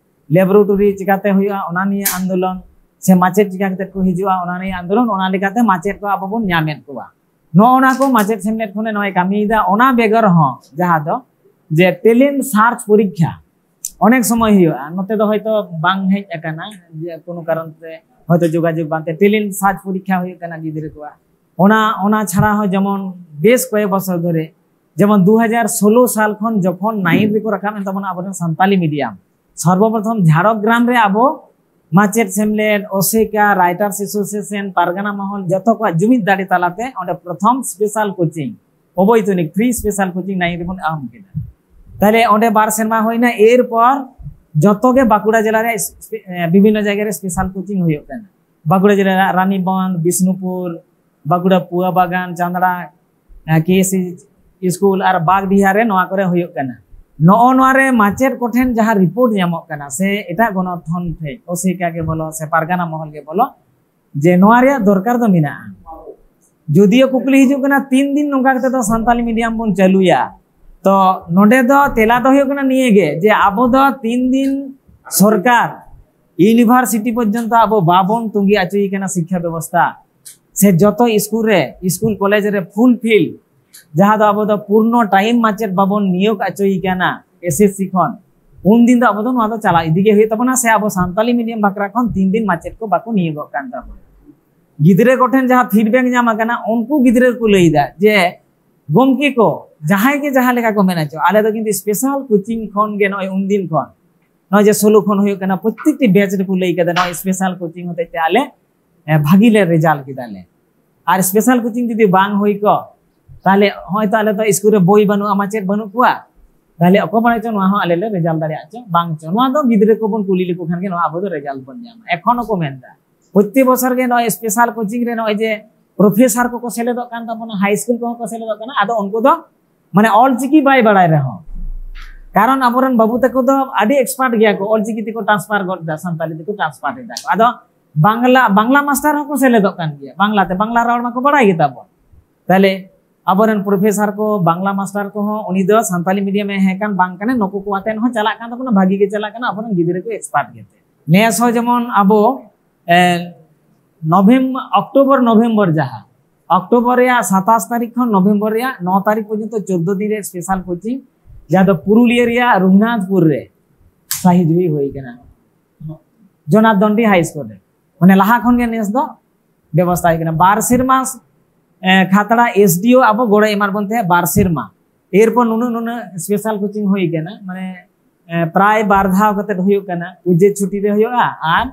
ᱞᱮᱵᱚᱨᱮᱴᱚᱨᱤ ᱪᱤᱠᱟᱛᱮ ᱦᱩᱭᱩᱜᱼᱟ, ᱚᱱᱟ ᱱᱤᱭᱮ ᱟᱱᱫᱳᱞᱚᱱ, ᱥᱮ ᱢᱟᱪᱮᱫ ᱪᱤᱠᱟ ᱠᱟᱛᱮ ᱠᱚ ᱦᱤᱡᱩᱜᱼᱟ, ᱚᱱᱟ ᱱᱤᱭᱮ ᱟᱱᱫᱳᱞᱚᱱ, ᱚᱱᱟ ᱞᱮᱠᱟᱛᱮ ᱢᱟᱪᱮᱫ ᱠᱚ ᱟᱵᱚ ᱵᱚᱱ ᱧᱟᱢᱮᱫ ᱠᱚᱣᱟ᱾ ᱱᱚᱜᱼᱚ ᱱᱟ ᱠᱚ ᱢᱟᱪᱮᱫ ᱥᱮᱢᱞᱮᱫ ᱠᱷᱚᱱᱮ ᱱᱚᱜᱼᱚᱭ ᱠᱟᱹᱢᱤᱭᱮᱫᱟ᱾ ᱚᱱᱟ ᱵᱮᱜᱚᱨ ᱦᱚᱸ ᱡᱟᱦᱟᱸ ᱫᱚ ᱡᱮ ᱴᱮᱞᱮᱱᱴ ᱥᱟᱨᱪ ᱯᱚᱨᱤᱠᱠᱷᱟ ᱚᱱᱮᱠ ᱥᱚᱢᱚᱭ ᱦᱩᱭᱩᱜᱼᱟ, ᱱᱚᱛᱮ ᱫᱚ ᱦᱚᱭᱛᱚ ᱵᱟᱝ ᱦᱮᱡ ᱟᱠᱟᱱᱟ, ᱡᱮ ᱠᱳᱱᱳ ᱠᱟᱨᱚᱱ ᱛᱮ ᱦᱚᱭᱛᱚ ᱡᱳᱜᱟᱡᱳᱜᱽ ᱵᱟᱝᱛᱮ ᱴᱮᱞᱮᱱᱴ ᱥᱟᱨᱪ ᱯᱚᱨᱤᱠᱠᱷᱟ ᱦᱩᱭᱩᱜ ᱠᱟᱱᱟ ᱜᱤᱫᱽᱨᱟᱹ ᱠᱚᱣᱟᱜ᱾ ᱚᱱᱟ ᱚᱱᱟ ᱪᱷᱟᱲᱟ ᱦᱚᱸ ᱡᱮᱢᱚᱱ ᱵᱮᱥ ᱠᱚᱭᱮᱠ ᱵᱚᱪᱷᱚᱨ ᱫᱷᱚᱨᱮ, ᱡᱮᱢᱚᱱ ᱫᱩ ᱦᱟᱡᱟᱨ ᱥᱳᱞᱳ ᱥᱟᱞ ᱠᱷᱚᱱ ᱡᱚᱠᱷᱚᱱ ᱱᱟᱭᱤᱱ ᱨᱮᱠᱚ ᱨᱟᱠᱟᱵ ᱮᱱ ᱛᱟᱵᱚᱱᱟ ᱟᱵᱚᱨᱮᱱ ᱥᱟᱱᱛᱟᱞᱤ ᱢᱤᱰᱤᱭᱟᱢ, ᱥᱚᱨᱵᱚᱯᱨᱚᱛᱷᱚᱢ ᱡᱷᱟᱲᱜᱨᱟᱢ ᱨᱮ ᱟᱵᱚ ᱢᱟᱪᱮᱫ ᱥᱮᱢᱞᱮᱫ, ᱚᱥᱮᱠᱟ, ᱨᱟᱭᱴᱟᱨᱥ ᱮᱥᱳᱥᱤᱭᱮᱥᱚᱱ, ᱯᱟᱨᱜᱟᱱᱟ ᱢᱚᱦᱚᱞ, ᱡᱚᱛᱚ ᱠᱚᱣᱟᱜ ᱡᱩᱢᱤᱫ ᱫᱟᱲᱮ ᱛᱟᱞᱟᱛᱮ ᱚᱸᱰᱮ ᱯᱨᱚᱛᱷᱚᱢ ᱥᱯᱮᱥᱟᱞ ᱠᱳᱪᱤᱝ, ᱚᱵᱳᱭᱛᱚᱱᱤᱠ ᱯᱷᱨᱤ ᱥᱯᱮᱥᱟᱞ ᱠᱳᱪᱤᱝ ᱱᱟᱭᱤᱱ ᱨᱮᱵᱚᱱ ᱮᱦᱚᱵ ᱠᱮᱫᱟ᱾ ᱛᱟᱦᱞᱮ ᱚᱸᱰᱮ ᱵᱟᱨ ᱥᱮᱨᱢᱟ ᱦᱩᱭᱱᱟ, ᱮᱨᱯᱚᱨ ᱡᱚᱛᱚ ᱜᱮ ᱵᱟᱸᱠᱩᱲᱟ ᱡᱮᱞᱟ ᱨᱮ ᱥᱯᱮ-, ᱮ, ᱵᱤᱵᱷᱤᱱᱱᱚ ᱡᱟᱭᱜᱟ ᱨᱮ ᱥᱯᱮᱥᱟᱞ ᱠᱳᱪᱤᱝ ᱦᱩᱭᱩᱜ ᱠᱟᱱᱟ᱾ ᱵᱟᱸᱠᱩᱲᱟ ᱡᱮᱞᱟ ᱨᱮᱱᱟᱜ ᱨᱟᱱᱤᱵᱟᱸᱫᱷ, ᱵᱤᱥᱱᱩᱯᱩᱨ, ᱵᱟᱸᱠᱩᱲᱟ ᱯᱩᱣᱟ ᱵᱟᱜᱟᱱ, ᱪᱟᱸᱫᱽᱲᱟ, ᱮ, ᱠᱮ ᱮᱥ ᱥᱤ ᱥᱠᱩᱞ ᱟᱨ ᱵᱟᱜᱽᱰᱤᱦᱟ ᱨᱮ ᱱᱚᱣᱟ ᱠᱚᱨᱮ ᱦᱩᱭᱩᱜ ᱠᱟᱱᱟ᱾ ᱱᱚᱜᱼᱚ ᱱᱚᱣᱟ ᱨᱮ ᱢᱟᱪᱮᱫ ᱠᱚᱴᱷᱮᱱ ᱡᱟᱦᱟᱸ ᱨᱤᱯᱳᱨᱴ ᱧᱟᱢᱚᱜ ᱠᱟᱱᱟ ᱥᱮ ᱮᱴᱟᱜ ᱜᱚᱱᱚᱛᱷᱚᱱ ᱴᱷᱮᱱ, ᱚᱥᱮᱠᱟ ᱜᱮ ᱵᱚᱞᱚ ᱥᱮ ᱯᱟᱨᱜᱟᱱᱟ ᱢᱚᱦᱚᱞ ᱜᱮ ᱵᱚᱞᱚ, ᱡᱮ ᱱᱚᱣᱟ ᱨᱮᱭᱟᱜ ᱫᱚᱨᱠᱟᱨ ᱫᱚ ᱢᱮᱱᱟᱜᱼᱟ᱾ ᱡᱩᱫᱤᱭᱳ ᱠᱩᱠᱞᱤ ᱦᱤᱡᱩᱜ ᱠᱟᱱᱟ, ᱛᱤᱱ ᱫᱤᱱ ᱱᱚᱝᱠᱟ ᱠᱟᱛᱮ ᱫᱚ ᱥᱟᱱᱛᱟᱞᱤ ᱢᱤᱰᱤᱭᱟᱢ ᱵᱚᱱ ᱪᱟᱹᱞᱩᱭᱟ? ᱛᱚ ᱱᱚᱰᱮ ᱫᱚ ᱛᱮᱞᱟ ᱫᱚ ᱦᱩᱭᱩᱜ ᱠᱟᱱᱟ ᱱᱤᱭᱟᱹ ᱜᱮ, ᱡᱮ ᱟᱵᱚ ᱫᱚ ᱛᱤᱱ ᱫᱤᱱ ᱥᱚᱨᱠᱟᱨ ᱤᱭᱩᱱᱤᱵᱷᱟᱨᱥᱤᱴᱤ ᱯᱚᱨᱡᱚᱱᱛᱚ ᱟᱵᱚ ᱵᱟᱵᱚᱱ ᱛᱩᱸᱜᱤ ᱟᱪᱩᱭᱮ ᱠᱟᱱᱟ ᱥᱤᱠᱠᱷᱟ ᱵᱮᱵᱚᱥᱛᱷᱟ, ᱥᱮ ᱡᱚᱛᱚ ᱥᱠᱩᱞ ᱨᱮ, ᱥᱠᱩᱞ ᱠᱚᱞᱮᱡᱽ ᱨᱮ ᱯᱷᱩᱞ ᱯᱷᱤᱞ, ᱡᱟᱦᱟᱸ ᱫᱚ ᱟᱵᱚ ᱫᱚ ᱯᱩᱨᱱᱚ ᱴᱟᱭᱤᱢ ᱢᱟᱪᱮᱫ ᱵᱟᱵᱚᱱ ᱱᱤᱭᱳᱜ ᱟᱪᱩᱭᱮ ᱠᱟᱱᱟ ᱮᱥ ᱮᱥ ᱥᱤ ᱠᱷᱚᱱ, ᱩᱱ ᱫᱤᱱ ᱫᱚ ᱟᱵᱚ ᱫᱚ ᱱᱚᱣᱟ ᱫᱚ ᱪᱟᱞᱟᱣ ᱤᱫᱤ ᱜᱮ ᱦᱩᱭᱩᱜ ᱛᱟᱵᱚᱱᱟ, ᱥᱮ ᱟᱵᱚ ᱥᱟᱱᱛᱟᱞᱤ ᱢᱤᱰᱤᱭᱟᱢ ᱵᱟᱠᱷᱨᱟ ᱠᱷᱚᱱ ᱛᱤᱱ ᱫᱤᱱ ᱢᱟᱪᱮᱫ ᱠᱚ ᱵᱟᱠᱚ ᱱᱤᱭᱳᱜᱚᱜ ᱠᱟᱱ ᱛᱟᱵᱚᱱᱟ᱾ ᱜᱤᱫᱽᱨᱟᱹ ᱠᱚᱴᱷᱮᱱ ᱡᱟᱦᱟᱸ ᱯᱷᱤᱰᱵᱮᱠ ᱧᱟᱢ ᱟᱠᱟᱱᱟ, ᱩᱱᱠᱩ ᱜᱤᱫᱽᱨᱟᱹ ᱠᱚ ᱞᱟᱹᱭ ᱮᱫᱟ ᱡᱮ, ᱜᱚᱢᱠᱮ ᱠᱚ ᱡᱟᱦᱟᱸᱭ ᱜᱮ ᱡᱟᱦᱟᱸ ᱞᱮᱠᱟ ᱠᱚ ᱢᱮᱱ ᱦᱚᱪᱚ, ᱟᱞᱮ ᱫᱚ ᱠᱤᱱᱛᱩ ᱥᱯᱮᱥᱟᱞ ᱠᱳᱪᱤᱝ ᱠᱷᱚᱱ ᱜᱮ ᱱᱚᱜᱼᱚᱭ ᱩᱱᱫᱤᱱ ᱠᱷᱚᱱ, ᱱᱚᱜᱼᱚᱭ ᱡᱮ ᱥᱳᱞᱳ ᱠᱷᱚᱱ ᱦᱩᱭᱩᱜ ᱠᱟᱱᱟ, ᱯᱨᱚᱛᱮᱠᱴᱤ ᱵᱮᱪ ᱨᱮᱠᱚ ᱞᱟᱹᱭ ᱠᱟᱫᱟ, ᱱᱚᱜᱼᱚᱭ ᱥᱯᱮᱥᱟᱞ ᱠᱳᱪᱤᱝ ᱦᱚᱛᱮᱡ ᱛᱮ ᱟᱞᱮ, ᱮ, ᱵᱷᱟᱹᱜᱤ ᱞᱮ ᱨᱮᱡᱟᱞᱴ ᱠᱮᱫᱟ ᱞᱮ᱾ ᱟᱨ ᱥᱯᱮᱥᱟᱞ ᱠᱳᱪᱤᱝ ᱡᱩᱫᱤ ᱵᱟᱝ ᱦᱩᱭ ᱠᱚᱜ, ᱛᱟᱦᱞᱮ ᱦᱚᱭᱛᱚ ᱟᱞᱮ ᱫᱚ ᱥᱠᱩᱞ ᱨᱮ ᱵᱳᱭ ᱵᱟᱹᱱᱩᱜᱼᱟ, ᱢᱟᱪᱮᱫ ᱵᱟᱹᱱᱩᱜ ᱠᱚᱣᱟ, ᱛᱟᱦᱞᱮ ᱚᱠᱚᱭ ᱵᱟᱲᱟᱭ ᱪᱚ ᱱᱚᱣᱟ ᱦᱚᱸ ᱟᱞᱮ ᱞᱮ ᱨᱮᱡᱟᱞᱴ ᱫᱟᱲᱮᱭᱟᱜ ᱪᱚ ᱵᱟᱝ ᱪᱚ᱾ ᱱᱚᱣᱟ ᱫᱚ ᱜᱤᱫᱽᱨᱟᱹ ᱠᱚᱵᱚᱱ ᱠᱩᱞᱤ ᱞᱮᱠᱚ ᱠᱷᱟᱱ ᱜᱮ ᱱᱚᱣᱟ ᱟᱵᱚ ᱫᱚ ᱨᱮᱡᱟᱞᱴ ᱵᱚᱱ ᱧᱟᱢᱟ᱾ ᱮᱠᱷᱚᱱ ᱦᱚᱸᱠᱚ ᱢᱮᱱᱫᱟ, ᱯᱨᱚᱛᱤ ᱵᱚᱪᱷᱚᱨ ᱜᱮ ᱱᱚᱜᱼᱚᱭ ᱥᱯᱮᱥᱟᱞ ᱠᱳᱪᱤᱝ ᱨᱮ ᱱᱚᱜᱼᱚᱭ ᱡᱮ ᱯᱨᱚᱯᱷᱮᱥᱟᱨ ᱠᱚᱠᱚ ᱥᱮᱞᱮᱫᱚᱜ ᱠᱟᱱ ᱛᱟᱵᱚᱱᱟ, ᱦᱟᱭ ᱥᱠᱩᱞ ᱠᱚᱦᱚᱸ ᱠᱚ ᱥᱮᱞᱮᱫᱚᱜ ᱠᱟᱱᱟ, ᱟᱫᱚ ᱩᱱᱠᱩ ᱫᱚ ᱢᱟᱱᱮ ᱚᱞ ᱪᱤᱠᱤ ᱵᱟᱭ ᱵᱟᱲᱟᱭ ᱨᱮᱦᱚᱸ, ᱠᱟᱨᱚᱱ ᱟᱵᱚᱨᱮᱱ ᱵᱟᱹᱵᱩ ᱛᱟᱠᱚ ᱫᱚ ᱟᱹᱰᱤ ᱮᱠᱥᱯᱟᱨᱴ ᱜᱮᱭᱟ ᱠᱚ, ᱚᱞ ᱪᱤᱠᱤ ᱛᱮᱠᱚ ᱴᱨᱟᱱᱥᱯᱷᱟᱨ ᱜᱚᱫ ᱮᱫᱟ, ᱥᱟᱱᱛᱟᱲᱤ ᱛᱮᱠᱚ ᱴᱨᱟᱱᱥᱯᱷᱟᱨ ᱮᱫᱟ ᱠᱚ᱾ ᱟᱫᱚ ᱵᱟᱝᱞᱟ, ᱵᱟᱝᱞᱟ ᱢᱟᱥᱴᱟᱨ ᱦᱚᱸᱠᱚ ᱥᱮᱞᱮᱫᱚᱜ ᱠᱟᱱ ᱜᱮᱭᱟ, ᱵᱟᱝᱞᱟ ᱛᱮ, ᱵᱟᱝᱞᱟ ᱨᱚᱲ ᱢᱟᱠᱚ ᱵᱟᱲᱟᱭ ᱜᱮᱛᱟ ᱵᱚᱱ᱾ ᱛᱟᱦᱞᱮ ᱟᱵᱚᱨᱮᱱ ᱯᱨᱚᱯᱷᱮᱥᱟᱨ ᱠᱚ, ᱵᱟᱝᱞᱟ ᱢᱟᱥᱴᱟᱨ ᱠᱚᱦᱚᱸ, ᱩᱱᱤ ᱫᱚ ᱥᱟᱱᱛᱟᱞᱤ ᱢᱤᱰᱤᱭᱟᱢ ᱮ ᱦᱮᱸ ᱠᱟᱱ ᱵᱟᱝ ᱠᱟᱱᱟ, ᱱᱩᱠᱩ ᱠᱚ ᱟᱛᱮᱱ ᱦᱚᱸ ᱪᱟᱞᱟᱜ ᱠᱟᱱ ᱛᱟᱵᱚᱱᱟ, ᱵᱷᱟᱹᱜᱤ ᱜᱮ ᱪᱟᱞᱟᱜ ᱠᱟᱱᱟ, ᱟᱵᱚᱨᱮᱱ ᱜᱤᱫᱽᱨᱟᱹ ᱠᱚ ᱮᱠᱥᱯᱟᱨᱴ ᱜᱮᱛᱮ᱾ ᱱᱮᱥ ᱦᱚᱸ ᱡᱮᱢᱚᱱ ᱟᱵᱚ ᱱᱚᱵᱷᱮᱢᱵᱚᱨ, ᱚᱠᱴᱳᱵᱚᱨ ᱱᱚᱵᱷᱮᱢᱵᱚᱨ, ᱡᱟᱦᱟᱸ ᱚᱠᱴᱳᱵᱚᱨ ᱨᱮᱭᱟᱜ ᱥᱟᱛᱟᱥ ᱛᱟᱹᱨᱤᱠᱷ ᱠᱷᱚᱱ ᱱᱚᱵᱷᱮᱢᱵᱚᱨ ᱨᱮᱭᱟᱜ ᱱᱚ ᱛᱟᱹᱨᱤᱠᱷ ᱯᱚᱨᱡᱚᱱᱛᱚ ᱪᱳᱫᱽᱫᱳ ᱫᱤᱱ ᱨᱮᱭᱟᱜ ᱥᱯᱮᱥᱟᱞ ᱠᱳᱪᱤᱝ, ᱡᱟᱦᱟᱸ ᱫᱚ ᱯᱩᱨᱩᱞᱤᱭᱟᱹ ᱨᱮᱭᱟᱜ ᱨᱚᱜᱷᱩᱱᱟᱛᱷᱯᱩᱨ ᱨᱮ ᱥᱟᱦᱤ ᱡᱩᱦᱤ ᱦᱩᱭ ᱠᱟᱱᱟ, ᱡᱚᱱᱟᱨᱫᱚᱱᱰᱤ ᱦᱟᱭ ᱥᱠᱩᱞ ᱨᱮ᱾ ᱢᱟᱱᱮ ᱞᱟᱦᱟ ᱠᱷᱚᱱ ᱜᱮ ᱱᱮᱥ ᱫᱚ ᱵᱮᱵᱚᱥᱛᱷᱟ ᱦᱩᱭ ᱠᱟᱱᱟ᱾ ᱵᱟᱨ ᱥᱮᱨᱢᱟ, ᱮ, ᱠᱷᱟᱛᱲᱟ ᱮᱥ ᱰᱤ ᱳ ᱟᱵᱚ ᱜᱚᱲᱚ ᱮᱢᱟᱫ ᱵᱚᱱ ᱛᱟᱦᱮᱸᱫ ᱵᱟᱨ ᱥᱮᱨᱢᱟ᱾ ᱮᱨᱯᱚᱨ ᱱᱩᱱᱟᱹᱜ ᱱᱩᱱᱟᱹᱜ ᱥᱯᱮᱥᱟᱞ ᱠᱳᱪᱤᱝ ᱦᱩᱭ ᱠᱟᱱᱟ, ᱢᱟᱱᱮ, ᱮ, ᱯᱨᱟᱭ ᱵᱟᱨ ᱫᱷᱟᱣ ᱠᱟᱛᱮ ᱦᱩᱭᱩᱜ ᱠᱟᱱᱟ᱾ ᱯᱩᱡᱟᱹ ᱪᱷᱩᱴᱤ ᱨᱮ ᱦᱩᱭᱩᱜᱼᱟ ᱟᱨ,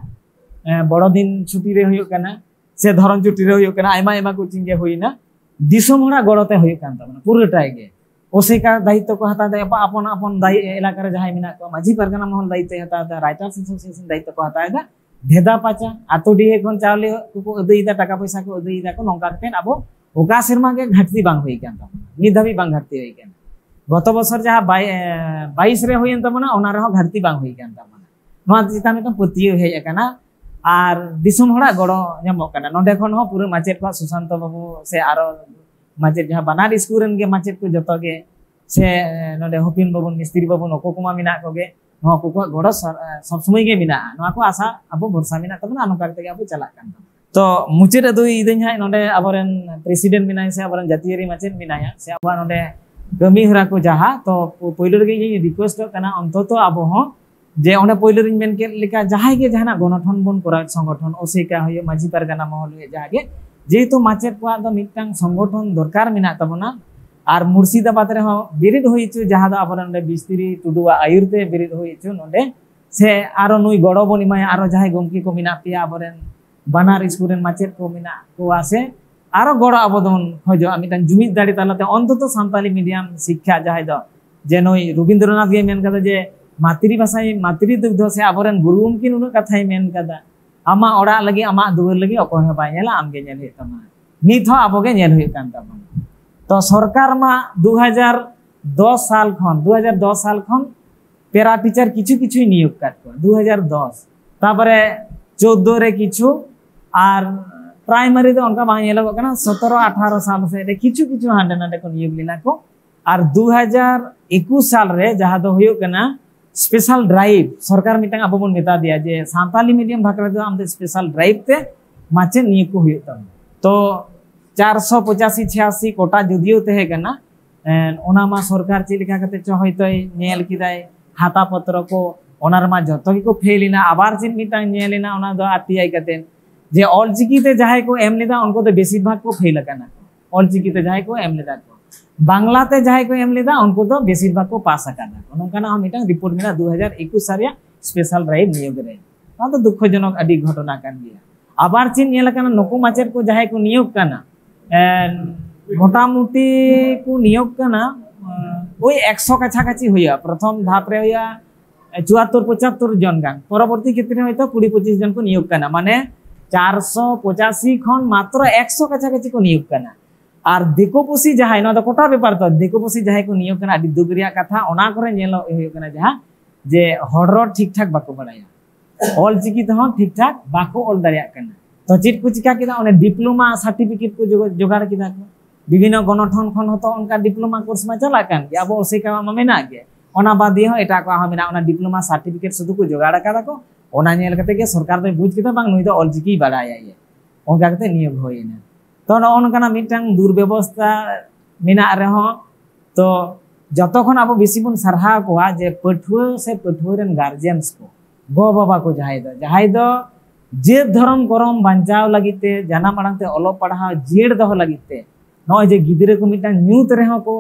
ᱮ, ᱵᱚᱲᱚ ᱫᱤᱱ ᱪᱷᱩᱴᱤ ᱨᱮ ᱦᱩᱭᱩᱜ ᱠᱟᱱᱟ, ᱥᱮ ᱫᱷᱚᱨᱚᱢ ᱪᱷᱩᱴᱤ ᱨᱮ ᱦᱩᱭᱩᱜ ᱠᱟᱱᱟ᱾ ᱟᱭᱢᱟ ᱟᱭᱢᱟ ᱠᱳᱪᱤᱝ ᱜᱮ ᱦᱩᱭᱱᱟ, ᱫᱤᱥᱚᱢ ᱦᱚᱲᱟᱜ ᱜᱚᱲᱚ ᱛᱮ ᱦᱩᱭᱩᱜ ᱠᱟᱱ ᱛᱟᱵᱚᱱᱟ ᱯᱩᱨᱟᱹᱴᱟᱭ ᱜᱮ᱾ ᱚᱥᱮᱠᱟ ᱫᱟᱭᱤᱛᱛᱚ ᱠᱚ ᱦᱟᱛᱟᱣ ᱮᱫᱟ, ᱟᱯᱚᱱ ᱟᱯᱚᱱ ᱫᱟᱭᱤ ᱮᱞᱟᱠᱟ ᱨᱮ ᱡᱟᱦᱟᱸᱭ ᱢᱮᱱᱟᱜ ᱠᱚᱣᱟ, ᱢᱟᱹᱡᱷᱤ ᱯᱟᱨᱜᱟᱱᱟ ᱢᱚᱦᱚᱞ ᱫᱟᱭᱤᱛᱛᱚᱭ ᱦᱟᱛᱟᱣ ᱮᱫᱟ, ᱨᱟᱭᱴᱟᱨᱥ ᱮᱥᱳᱥᱤᱭᱮᱥᱚᱱ ᱫᱟᱭᱤᱛᱛᱚ ᱠᱚ ᱦᱟᱛᱟᱣ ᱮᱫᱟ, ᱵᱷᱮᱫᱟ ᱯᱟᱪᱟ, ᱟᱛᱳ ᱰᱤᱦᱟᱹ ᱠᱷᱚᱱ ᱪᱟᱣᱞᱮ ᱠᱚᱠᱚ ᱟᱹᱫᱟᱹᱭᱮᱫᱟ, ᱴᱟᱠᱟ ᱯᱚᱭᱥᱟ ᱠᱚ ᱟᱹᱫᱟᱹᱭᱮᱫᱟ ᱠᱚ, ᱱᱚᱝᱠᱟ ᱠᱟᱛᱮᱫ ᱟᱵᱚ ᱚᱠᱟ ᱥᱮᱨᱢᱟ ᱜᱮ ᱜᱷᱟᱴᱛᱤ ᱵᱟᱝ ᱦᱩᱭ ᱠᱟᱱ ᱛᱟᱵᱚᱱᱟ, ᱱᱤᱛ ᱫᱷᱟᱹᱵᱤᱡ ᱵᱟᱝ ᱜᱷᱟᱴᱛᱤ ᱦᱩᱭ ᱠᱟᱱᱟ᱾ ᱜᱚᱛᱚ ᱵᱚᱪᱷᱚᱨ ᱡᱟᱦᱟᱸ ᱵᱟᱭ-, ᱮ, ᱵᱟᱭᱤᱥ ᱨᱮ ᱦᱩᱭᱮᱱ ᱛᱟᱵᱚᱱᱟ, ᱚᱱᱟ ᱨᱮᱦᱚᱸ ᱜᱷᱟᱴᱛᱤ ᱵᱟᱝ ᱦᱩᱭ ᱠᱟᱱ ᱛᱟᱵᱚᱱᱟ᱾ ᱱᱚᱣᱟ ᱪᱮᱛᱟᱱ ᱢᱤᱫᱴᱟᱝ ᱯᱟᱹᱛᱭᱟᱹᱣ ᱦᱮᱡ ᱟᱠᱟᱱᱟ᱾ ᱟᱨ ᱫᱤᱥᱚᱢ ᱦᱚᱲᱟᱜ ᱜᱚᱲᱚ ᱧᱟᱢᱚᱜ ᱠᱟᱱᱟ᱾ ᱱᱚᱸᱰᱮ ᱠᱷᱚᱱ ᱦᱚᱸ ᱯᱩᱨᱟᱹ ᱢᱟᱪᱮᱫ ᱠᱚᱣᱟᱜ, ᱥᱩᱥᱟᱱᱛᱚ ᱵᱟᱹᱵᱩ ᱥᱮ ᱟᱨᱚ ᱢᱟᱪᱮᱫ ᱡᱟᱦᱟᱸ ᱵᱟᱱᱟᱨ ᱥᱠᱩᱞ ᱨᱮᱱ ᱜᱮ ᱢᱟᱪᱮᱫ ᱠᱚ ᱡᱚᱛᱚ ᱜᱮ, ᱥᱮ ᱱᱚᱸᱰᱮ ᱦᱚᱯᱤᱱ ᱵᱟᱹᱵᱩ, ᱢᱤᱥᱛᱨᱤ ᱵᱟᱹᱵᱩ, ᱱᱩᱠᱩ ᱠᱚᱢᱟ ᱢᱮᱱᱟᱜ ᱠᱚᱜᱮ, ᱱᱚᱣᱟ ᱠᱚ ᱠᱚᱣᱟᱜ ᱜᱚᱲᱚ ᱥᱟ-, ᱥᱚᱵ ᱥᱚᱢᱚᱭ ᱜᱮ ᱢᱮᱱᱟᱜᱼᱟ᱾ ᱱᱚᱣᱟ ᱠᱚ ᱟᱥᱟ ᱟᱵᱚ ᱵᱷᱚᱨᱥᱟ ᱢᱮᱱᱟᱜ ᱛᱟᱵᱚᱱᱟ, ᱟᱨ ᱱᱚᱝᱠᱟ ᱠᱟᱛᱮ ᱜᱮ ᱟᱵᱚ ᱪᱟᱞᱟᱜ ᱠᱟᱱ ᱛᱟᱵᱚᱱᱟ᱾ ᱛᱚ ᱢᱩᱪᱟᱹᱫ ᱨᱮᱫᱚ ᱤᱫᱟᱹᱧ ᱦᱟᱸᱜ ᱱᱚᱸᱰᱮ ᱟᱵᱚᱨᱮᱱ ᱯᱨᱮᱥᱤᱰᱮᱱᱴ ᱢᱮᱱᱟᱭᱟ ᱥᱮ ᱟᱵᱚᱨᱮᱱ ᱡᱟᱹᱛᱤᱭᱟᱹᱨᱤ ᱢᱟᱪᱮᱫ ᱢᱮᱱᱟᱭᱟ ᱥᱮ ᱟᱵᱚᱣᱟᱜ ᱱᱚᱸᱰᱮ ᱠᱟᱹᱢᱤ ᱦᱚᱨᱟ ᱠᱚ ᱡᱟᱦᱟᱸ, ᱛᱚ ᱯᱳ-, ᱯᱳᱭᱞᱳ ᱨᱮᱜᱮ ᱤᱧ ᱨᱤᱠᱩᱭᱮᱥᱴᱚᱜ ᱠᱟᱱᱟ, ᱚᱱᱛᱚᱛᱚ ᱟᱵᱚ ᱦᱚᱸ ᱡᱮ ᱚᱸᱰᱮ ᱯᱳᱭᱞᱳ ᱨᱤᱧ ᱢᱮᱱ ᱠᱮᱫ ᱞᱮᱠᱟ ᱡᱟᱦᱟᱸᱭ ᱜᱮ ᱡᱟᱦᱟᱱᱟᱜ ᱜᱚᱱᱚᱴᱷᱚᱱ ᱵᱚᱱ ᱠᱚᱨᱟᱣ, ᱥᱚᱝᱜᱚᱴᱷᱚᱱ, ᱚᱥᱮᱠᱟ ᱦᱩᱭᱩᱜ, ᱢᱟᱹᱡᱷᱤ ᱯᱟᱨᱜᱟᱱᱟ ᱢᱚᱦᱚᱞ ᱦᱩᱭᱩᱜ, ᱡᱟᱦᱟᱸ ᱜᱮ, ᱡᱮᱦᱮᱛᱩ ᱢᱟᱪᱮᱫ ᱠᱚᱣᱟᱜ ᱫᱚ ᱢᱤᱫᱴᱟᱝ ᱥᱚᱝᱜᱚᱴᱷᱚᱱ ᱫᱚᱨᱠᱟᱨ ᱢᱮᱱᱟᱜ ᱛᱟᱵᱚᱱᱟ᱾ ᱟᱨ ᱢᱩᱨᱥᱤᱫᱟᱵᱟᱫᱽ ᱨᱮᱦᱚᱸ ᱵᱮᱨᱮᱫ ᱦᱩᱭ ᱦᱚᱪᱚ, ᱡᱟᱦᱟᱸ ᱫᱚ ᱟᱵᱚᱨᱮᱱ ᱚᱸᱰᱮ ᱵᱤᱥᱛᱨᱤ ᱴᱩᱰᱩᱣᱟᱜ ᱟᱹᱭᱩᱨ ᱛᱮ ᱵᱮᱨᱮᱫ ᱦᱩᱭ ᱦᱚᱪᱚ ᱱᱚᱸᱰᱮ, ᱥᱮ ᱟᱨᱚ ᱱᱩᱭ ᱜᱚᱲᱚ ᱵᱚᱱ ᱮᱢᱟᱭᱟ, ᱟᱨᱚ ᱡᱟᱦᱟᱸᱭ ᱜᱚᱢᱠᱮ ᱠᱚ ᱢᱮᱱᱟᱜ ᱯᱮᱭᱟ, ᱟᱵᱚᱨᱮᱱ ᱵᱟᱱᱟᱨ ᱥᱠᱩᱞ ᱨᱮᱱ ᱢᱟᱪᱮᱫ ᱠᱚ ᱢᱮᱱᱟᱜ ᱠᱚᱣᱟ, ᱥᱮ ᱟᱨᱚ ᱜᱚᱲᱚ ᱟᱵᱚ ᱫᱚᱵᱚᱱ ᱠᱷᱚᱡᱚᱜᱼᱟ ᱢᱤᱫᱴᱟᱝ ᱡᱩᱢᱤᱫ ᱫᱟᱲᱮ ᱛᱟᱞᱟᱛᱮ, ᱚᱱᱛᱚᱛᱚ ᱥᱟᱱᱛᱟᱞᱤ ᱢᱤᱰᱤᱭᱟᱢ ᱥᱤᱠᱠᱷᱟ, ᱡᱟᱦᱟᱸᱭ ᱫᱚ ᱡᱮ ᱱᱩᱭ ᱨᱚᱵᱤᱱᱫᱨᱚᱱᱟᱛᱷ ᱜᱮ ᱢᱮᱱ ᱠᱟᱫᱟ ᱡᱮ ᱢᱟᱛᱨᱤ ᱵᱷᱟᱥᱟᱭ ᱢᱟᱛᱨᱤ ᱫᱩᱜᱽᱫᱷᱚ, ᱥᱮ ᱟᱵᱚᱨᱮᱱ ᱜᱩᱨᱩ ᱜᱚᱢᱠᱮ ᱱᱩᱱᱟᱹᱜ ᱠᱟᱛᱷᱟᱭ ᱢᱮᱱ ᱠᱟᱫᱟ, ᱟᱢᱟᱜ ᱚᱲᱟᱜ ᱞᱟᱹᱜᱤᱫ, ᱟᱢᱟᱜ ᱫᱩᱣᱟᱹᱨ ᱞᱟᱹᱜᱤᱫ ᱚᱠᱚᱭ ᱦᱚᱸ ᱵᱟᱭ ᱧᱮᱞᱟ, ᱟᱢ ᱜᱮ ᱧᱮᱞ ᱦᱩᱭᱩᱜ ᱛᱟᱢᱟ᱾ ᱱᱤᱛ ᱦᱚᱸ ᱟᱵᱚ ᱜᱮ ᱧᱮᱞ ᱦᱩᱭᱩᱜ ᱠᱟᱱ ᱛᱟᱵᱚᱱᱟ᱾ ᱛᱚ ᱥᱚᱨᱠᱟᱨ ᱢᱟ ᱫᱩ ᱦᱟᱡᱟᱨ ᱫᱚᱥ ᱥᱟᱞ ᱠᱷᱚᱱ, ᱫᱩ ᱦᱟᱡᱟᱨ ᱫᱚᱥ ᱥᱟᱞ ᱠᱷᱚᱱ ᱯᱮᱨᱟ ᱴᱤᱪᱟᱨ ᱠᱤᱪᱷᱩ ᱠᱤᱪᱷᱩᱭ ᱱᱤᱭᱳᱜ ᱠᱟᱫ ᱠᱚᱣᱟ, ᱫᱩ ᱦᱟᱡᱟᱨ ᱫᱚᱥ, ᱛᱟᱨᱯᱚᱨᱮ ᱪᱳᱫᱽᱫᱳ ᱨᱮ ᱠᱤᱪᱷᱩ, ᱟᱨ ᱯᱨᱟᱭᱢᱟᱨᱤ ᱫᱚ ᱚᱱᱠᱟ ᱵᱟᱝ ᱧᱮᱞᱚᱜᱚᱜ ᱠᱟᱱᱟ, ᱥᱚᱛᱨᱚ ᱟᱴᱷᱟᱨᱚ ᱥᱟᱞ ᱥᱮᱫ ᱨᱮ ᱠᱤᱪᱷᱩ ᱠᱤᱪᱷᱩ ᱦᱟᱸᱰᱮ ᱱᱟᱰᱮ ᱠᱚ ᱱᱤᱭᱳᱜ ᱞᱮᱱᱟ ᱠᱚ᱾ ᱟᱨ ᱫᱩ ᱦᱟᱡᱟᱨ ᱮᱠᱩᱥ ᱥᱟᱞ ᱨᱮ ᱡᱟᱦᱟᱸ ᱫᱚ ᱦᱩᱭᱩᱜ ᱠᱟᱱᱟ ᱥᱯᱮᱥᱟᱞ ᱰᱨᱟᱭᱤᱵᱷ ᱥᱚᱨᱠᱟᱨ ᱢᱤᱫᱴᱟᱝ ᱟᱵᱚ ᱵᱚᱱ ᱢᱮᱛᱟ ᱫᱮᱭᱟ ᱡᱮ ᱥᱟᱱᱛᱟᱞᱤ ᱢᱤᱰᱤᱭᱟᱢ ᱵᱟᱠᱷᱨᱟ ᱛᱮᱫᱚ ᱟᱢ ᱫᱚ ᱥᱯᱮᱥᱟᱞ ᱰᱨᱟᱭᱤᱵᱷ ᱛᱮ ᱢᱟᱪᱮᱫ ᱱᱤᱭᱳᱜ ᱠᱚ ᱦᱩᱭᱩᱜ ᱛᱟᱢᱟ᱾ ᱛᱚ ᱪᱟᱨᱥᱚ ᱯᱚᱸᱪᱟᱥᱤ ᱪᱷᱤᱭᱟᱥᱤ ᱠᱳᱴᱟ ᱡᱩᱫᱤᱭᱳ ᱛᱟᱦᱮᱸ ᱠᱟᱱᱟ, ᱮᱱ, ᱚᱱᱟ ᱢᱟ ᱥᱚᱨᱠᱟᱨ ᱪᱮᱫ ᱞᱮᱠᱟ ᱠᱟᱛᱮ ᱪᱚ ᱦᱚᱭᱛᱳᱭ ᱧᱮᱞ ᱠᱮᱫᱟᱭ, ᱦᱟᱛᱟ ᱯᱚᱛᱨᱚ ᱠᱚ ᱚᱱᱟ ᱨᱮᱢᱟ ᱡᱚᱛᱚ ᱜᱮᱠᱚ ᱯᱷᱮᱞ ᱮᱱᱟ᱾ ᱟᱵᱟᱨ ᱪᱮᱫ ᱢᱤᱫᱴᱟᱝ ᱧᱮᱞ ᱮᱱᱟ, ᱚᱱᱟ ᱫᱚ ᱟᱨ ᱴᱤ ᱟᱭ ᱠᱟᱛᱮ, ᱡᱮ ᱚᱞᱪᱤᱠᱤ ᱛᱮ ᱡᱟᱦᱟᱸᱭ ᱠᱚ ᱮᱢ ᱞᱮᱫᱟ ᱩᱱᱠᱩ ᱫᱚ ᱵᱮᱥᱤᱨ ᱵᱷᱟᱜᱽ ᱠᱚ ᱯᱷᱮᱞ ᱟᱠᱟᱱᱟ, ᱚᱞᱪᱤᱠᱤ ᱛᱮ ᱡᱟᱦᱟᱸᱭ ᱠᱚ ᱮᱢ ᱞᱮᱫᱟ ᱠᱚ᱾ ᱵᱟᱝᱞᱟ ᱛᱮ ᱡᱟᱦᱟᱸᱭ ᱠᱚ ᱮᱢ ᱞᱮᱫᱟ ᱩᱱᱠᱩ ᱫᱚ ᱵᱮᱥᱤᱨ ᱵᱷᱟᱜᱽ ᱠᱚ ᱯᱟᱥ ᱟᱠᱟᱫᱟ ᱠᱚ᱾ ᱱᱚᱝᱠᱟᱱᱟᱜ ᱦᱚᱸ ᱢᱤᱫᱴᱟᱝ ᱨᱤᱯᱳᱨᱴ ᱢᱮᱱᱟᱜᱼᱟ ᱫᱩ ᱦᱟᱡᱟᱨ ᱮᱠᱩᱥ ᱥᱟᱞ ᱨᱮᱭᱟᱜ ᱥᱯᱮᱥᱟᱞ ᱰᱨᱟᱭᱤᱵᱷ ᱱᱤᱭᱳᱜ ᱨᱮ᱾ ᱱᱚᱣᱟ ᱫᱚ ᱫᱩᱠᱠᱷᱚᱡᱚᱱᱚᱠ ᱟᱹᱰᱤ ᱜᱷᱚᱴᱚᱱᱟ ᱠᱟᱱ ᱜᱮᱭᱟ᱾ ᱟᱵᱟᱨ ᱪᱮᱫ ᱧᱮᱞ ᱟᱠᱟᱱᱟ, ᱱᱩᱠᱩ ᱢᱟᱪᱮᱫ ᱠᱚ ᱡᱟᱦᱟᱸᱭ ᱠᱚ ᱱᱤᱭᱳᱜ ᱠᱟᱱᱟ, ᱮᱸ, ᱢᱚᱴᱟᱢᱩᱴᱤ ᱠᱚ ᱱᱤᱭᱳᱜ ᱠᱟᱱᱟ, ᱮᱸ, ᱳᱭ ᱮᱠᱥᱚ ᱠᱟᱪᱷᱟ ᱠᱟᱪᱷᱤ ᱦᱩᱭᱩᱜᱼᱟ᱾ ᱯᱨᱚᱛᱷᱚᱢ ᱫᱷᱟᱯ ᱨᱮ ᱦᱩᱭᱩᱜᱼᱟ ᱪᱩᱣᱟᱛᱛᱳᱨ ᱯᱚᱸᱪᱟᱛᱛᱳᱨ ᱡᱚᱱ ᱜᱟᱱ, ᱯᱚᱨᱚᱵᱚᱨᱛᱤ ᱠᱷᱮᱛᱨᱮ ᱦᱚᱭᱛᱳ ᱠᱩᱲᱤ ᱯᱚᱸᱪᱤᱥ ᱡᱚᱱ ᱠᱚ ᱱᱤᱭᱳᱜ ᱠᱟᱱᱟ, ᱢᱟᱱᱮ ᱪᱟᱨᱥᱚ ᱯᱚᱸᱪᱟᱥᱤ ᱠᱷᱚᱱ ᱢᱟᱛᱨᱚ ᱮᱠᱥᱚ ᱠᱟᱪᱷᱟ ᱠᱟᱪᱷᱤ ᱠᱚ ᱱᱤᱭᱳᱜ ᱠᱟᱱᱟ᱾ ᱟᱨ ᱫᱤᱠᱩ ᱯᱩᱥᱤ ᱡᱟᱦᱟᱸᱭ, ᱱᱚᱣᱟ ᱫᱚ ᱠᱚᱴᱟ ᱵᱮᱯᱟᱨ ᱛᱚ, ᱫᱤᱠᱩ ᱯᱩᱥᱤ ᱡᱟᱦᱟᱸᱭ ᱠᱚ ᱱᱤᱭᱳᱜ ᱠᱟᱱᱟ, ᱟᱹᱰᱤ ᱫᱩᱠ ᱨᱮᱭᱟᱜ ᱠᱟᱛᱷᱟ, ᱚᱱᱟ ᱠᱚᱨᱮ ᱧᱮᱞᱚᱜ ᱦᱩᱭᱩᱜ ᱠᱟᱱᱟ ᱡᱟᱦᱟᱸ ᱡᱮ ᱦᱚᱲ ᱨᱚᱲ ᱴᱷᱤᱠ ᱴᱷᱟᱠ ᱵᱟᱠᱚ ᱵᱟᱲᱟᱭᱟ, ᱚᱞ ᱪᱤᱠᱤ ᱛᱮᱦᱚᱸ ᱴᱷᱤᱠ ᱴᱷᱟᱠ ᱵᱟᱠᱚ ᱚᱞ ᱫᱟᱲᱮᱭᱟᱜ ᱠᱟᱱᱟ᱾ ᱛᱚ ᱪᱮᱫ ᱠᱚ ᱪᱤᱠᱟ ᱠᱮᱫᱟ? ᱚᱱᱮ ᱰᱤᱯᱞᱳᱢᱟ ᱥᱟᱨᱴᱤᱯᱷᱤᱠᱮᱴ ᱠᱚ ᱡᱚᱜ-, ᱡᱚᱜᱟᱲ ᱠᱮᱫᱟ ᱠᱚ᱾ ᱵᱤᱵᱷᱤᱱᱱᱚ ᱜᱚᱱᱚᱴᱷᱚᱱ ᱠᱷᱚᱱ ᱦᱚᱸᱛᱚ ᱚᱱᱠᱟ ᱰᱤᱯᱞᱳᱢᱟ ᱠᱳᱨᱥ ᱢᱟ ᱪᱟᱞᱟᱜ ᱠᱟᱱ ᱜᱮ, ᱟᱵᱚ ᱚᱥᱮᱠᱟ ᱢᱟ ᱢᱮᱱᱟᱜ ᱜᱮ, ᱚᱱᱟ ᱵᱟᱫ ᱫᱤᱭᱮ ᱦᱚᱸ ᱮᱴᱟᱜ ᱠᱚᱣᱟᱜ ᱦᱚᱸ ᱢᱮᱱᱟᱜᱼᱟ᱾ ᱚᱱᱟ ᱰᱤᱯᱞᱳᱢᱟ ᱥᱟᱨᱴᱤᱯᱷᱤᱠᱮᱴ ᱥᱩᱫᱷᱩ ᱠᱚ ᱡᱚᱜᱟᱲ ᱟᱠᱟᱫᱟ ᱠᱚ, ᱚᱱᱟ ᱧᱮᱞ ᱠᱟᱛᱮ ᱜᱮ ᱥᱚᱨᱠᱟᱨ ᱫᱚᱭ ᱵᱩᱡᱽ ᱠᱮᱫᱟ ᱵᱟᱝ ᱱᱩᱭ ᱫᱚ ᱚᱞ ᱪᱤᱠᱤᱭ ᱵᱟᱲᱟᱭᱟ ᱤᱭᱟᱹ, ᱚᱱᱠᱟ ᱠᱟᱛᱮ ᱱᱤᱭᱳᱜ ᱦᱩᱭᱮᱱᱟ᱾ ᱛᱚ ᱱᱚᱜᱼᱚ ᱱᱚᱝᱠᱟᱱᱟᱜ ᱢᱤᱫᱴᱟᱝ ᱫᱩᱨᱵᱮᱵᱚᱥᱛᱷᱟ ᱢᱮᱱᱟᱜ ᱨᱮᱦᱚᱸ, ᱛᱚ ᱡᱚᱛᱚ ᱠᱷᱚᱱ ᱟᱵᱚ ᱵᱮᱥᱤ ᱵᱚᱱ ᱥᱟᱨᱦᱟᱣ ᱠᱚᱣᱟ ᱡᱮ ᱯᱟᱹᱴᱷᱩᱣᱟᱹ ᱥᱮ ᱯᱟᱹᱴᱷᱩᱣᱟᱹ ᱨᱮᱱ ᱜᱟᱨᱡᱮᱱᱥ ᱠᱚ, ᱜᱚ ᱵᱟᱵᱟ ᱠᱚ ᱡᱟᱦᱟᱸᱭ ᱫᱚ, ᱡᱟᱦᱟᱸᱭ ᱫᱚ ᱡᱟᱹᱛ ᱫᱷᱚᱨᱚᱢ ᱠᱚᱨᱚᱢ ᱵᱟᱧᱪᱟᱣ ᱞᱟᱹᱜᱤᱫ ᱛᱮ, ᱡᱟᱱᱟᱢ ᱟᱲᱟᱝ ᱛᱮ ᱚᱞᱚᱜ ᱯᱟᱲᱦᱟᱣ ᱡᱤᱭᱟᱹᱲ ᱫᱚᱦᱚ ᱞᱟᱹᱜᱤᱫ ᱛᱮ, ᱱᱚᱜᱼᱚᱭ ᱡᱮ ᱜᱤᱫᱽᱨᱟᱹ ᱠᱚ ᱢᱤᱫᱴᱟᱝ ᱧᱩᱛ ᱨᱮᱦᱚᱸ ᱠᱚ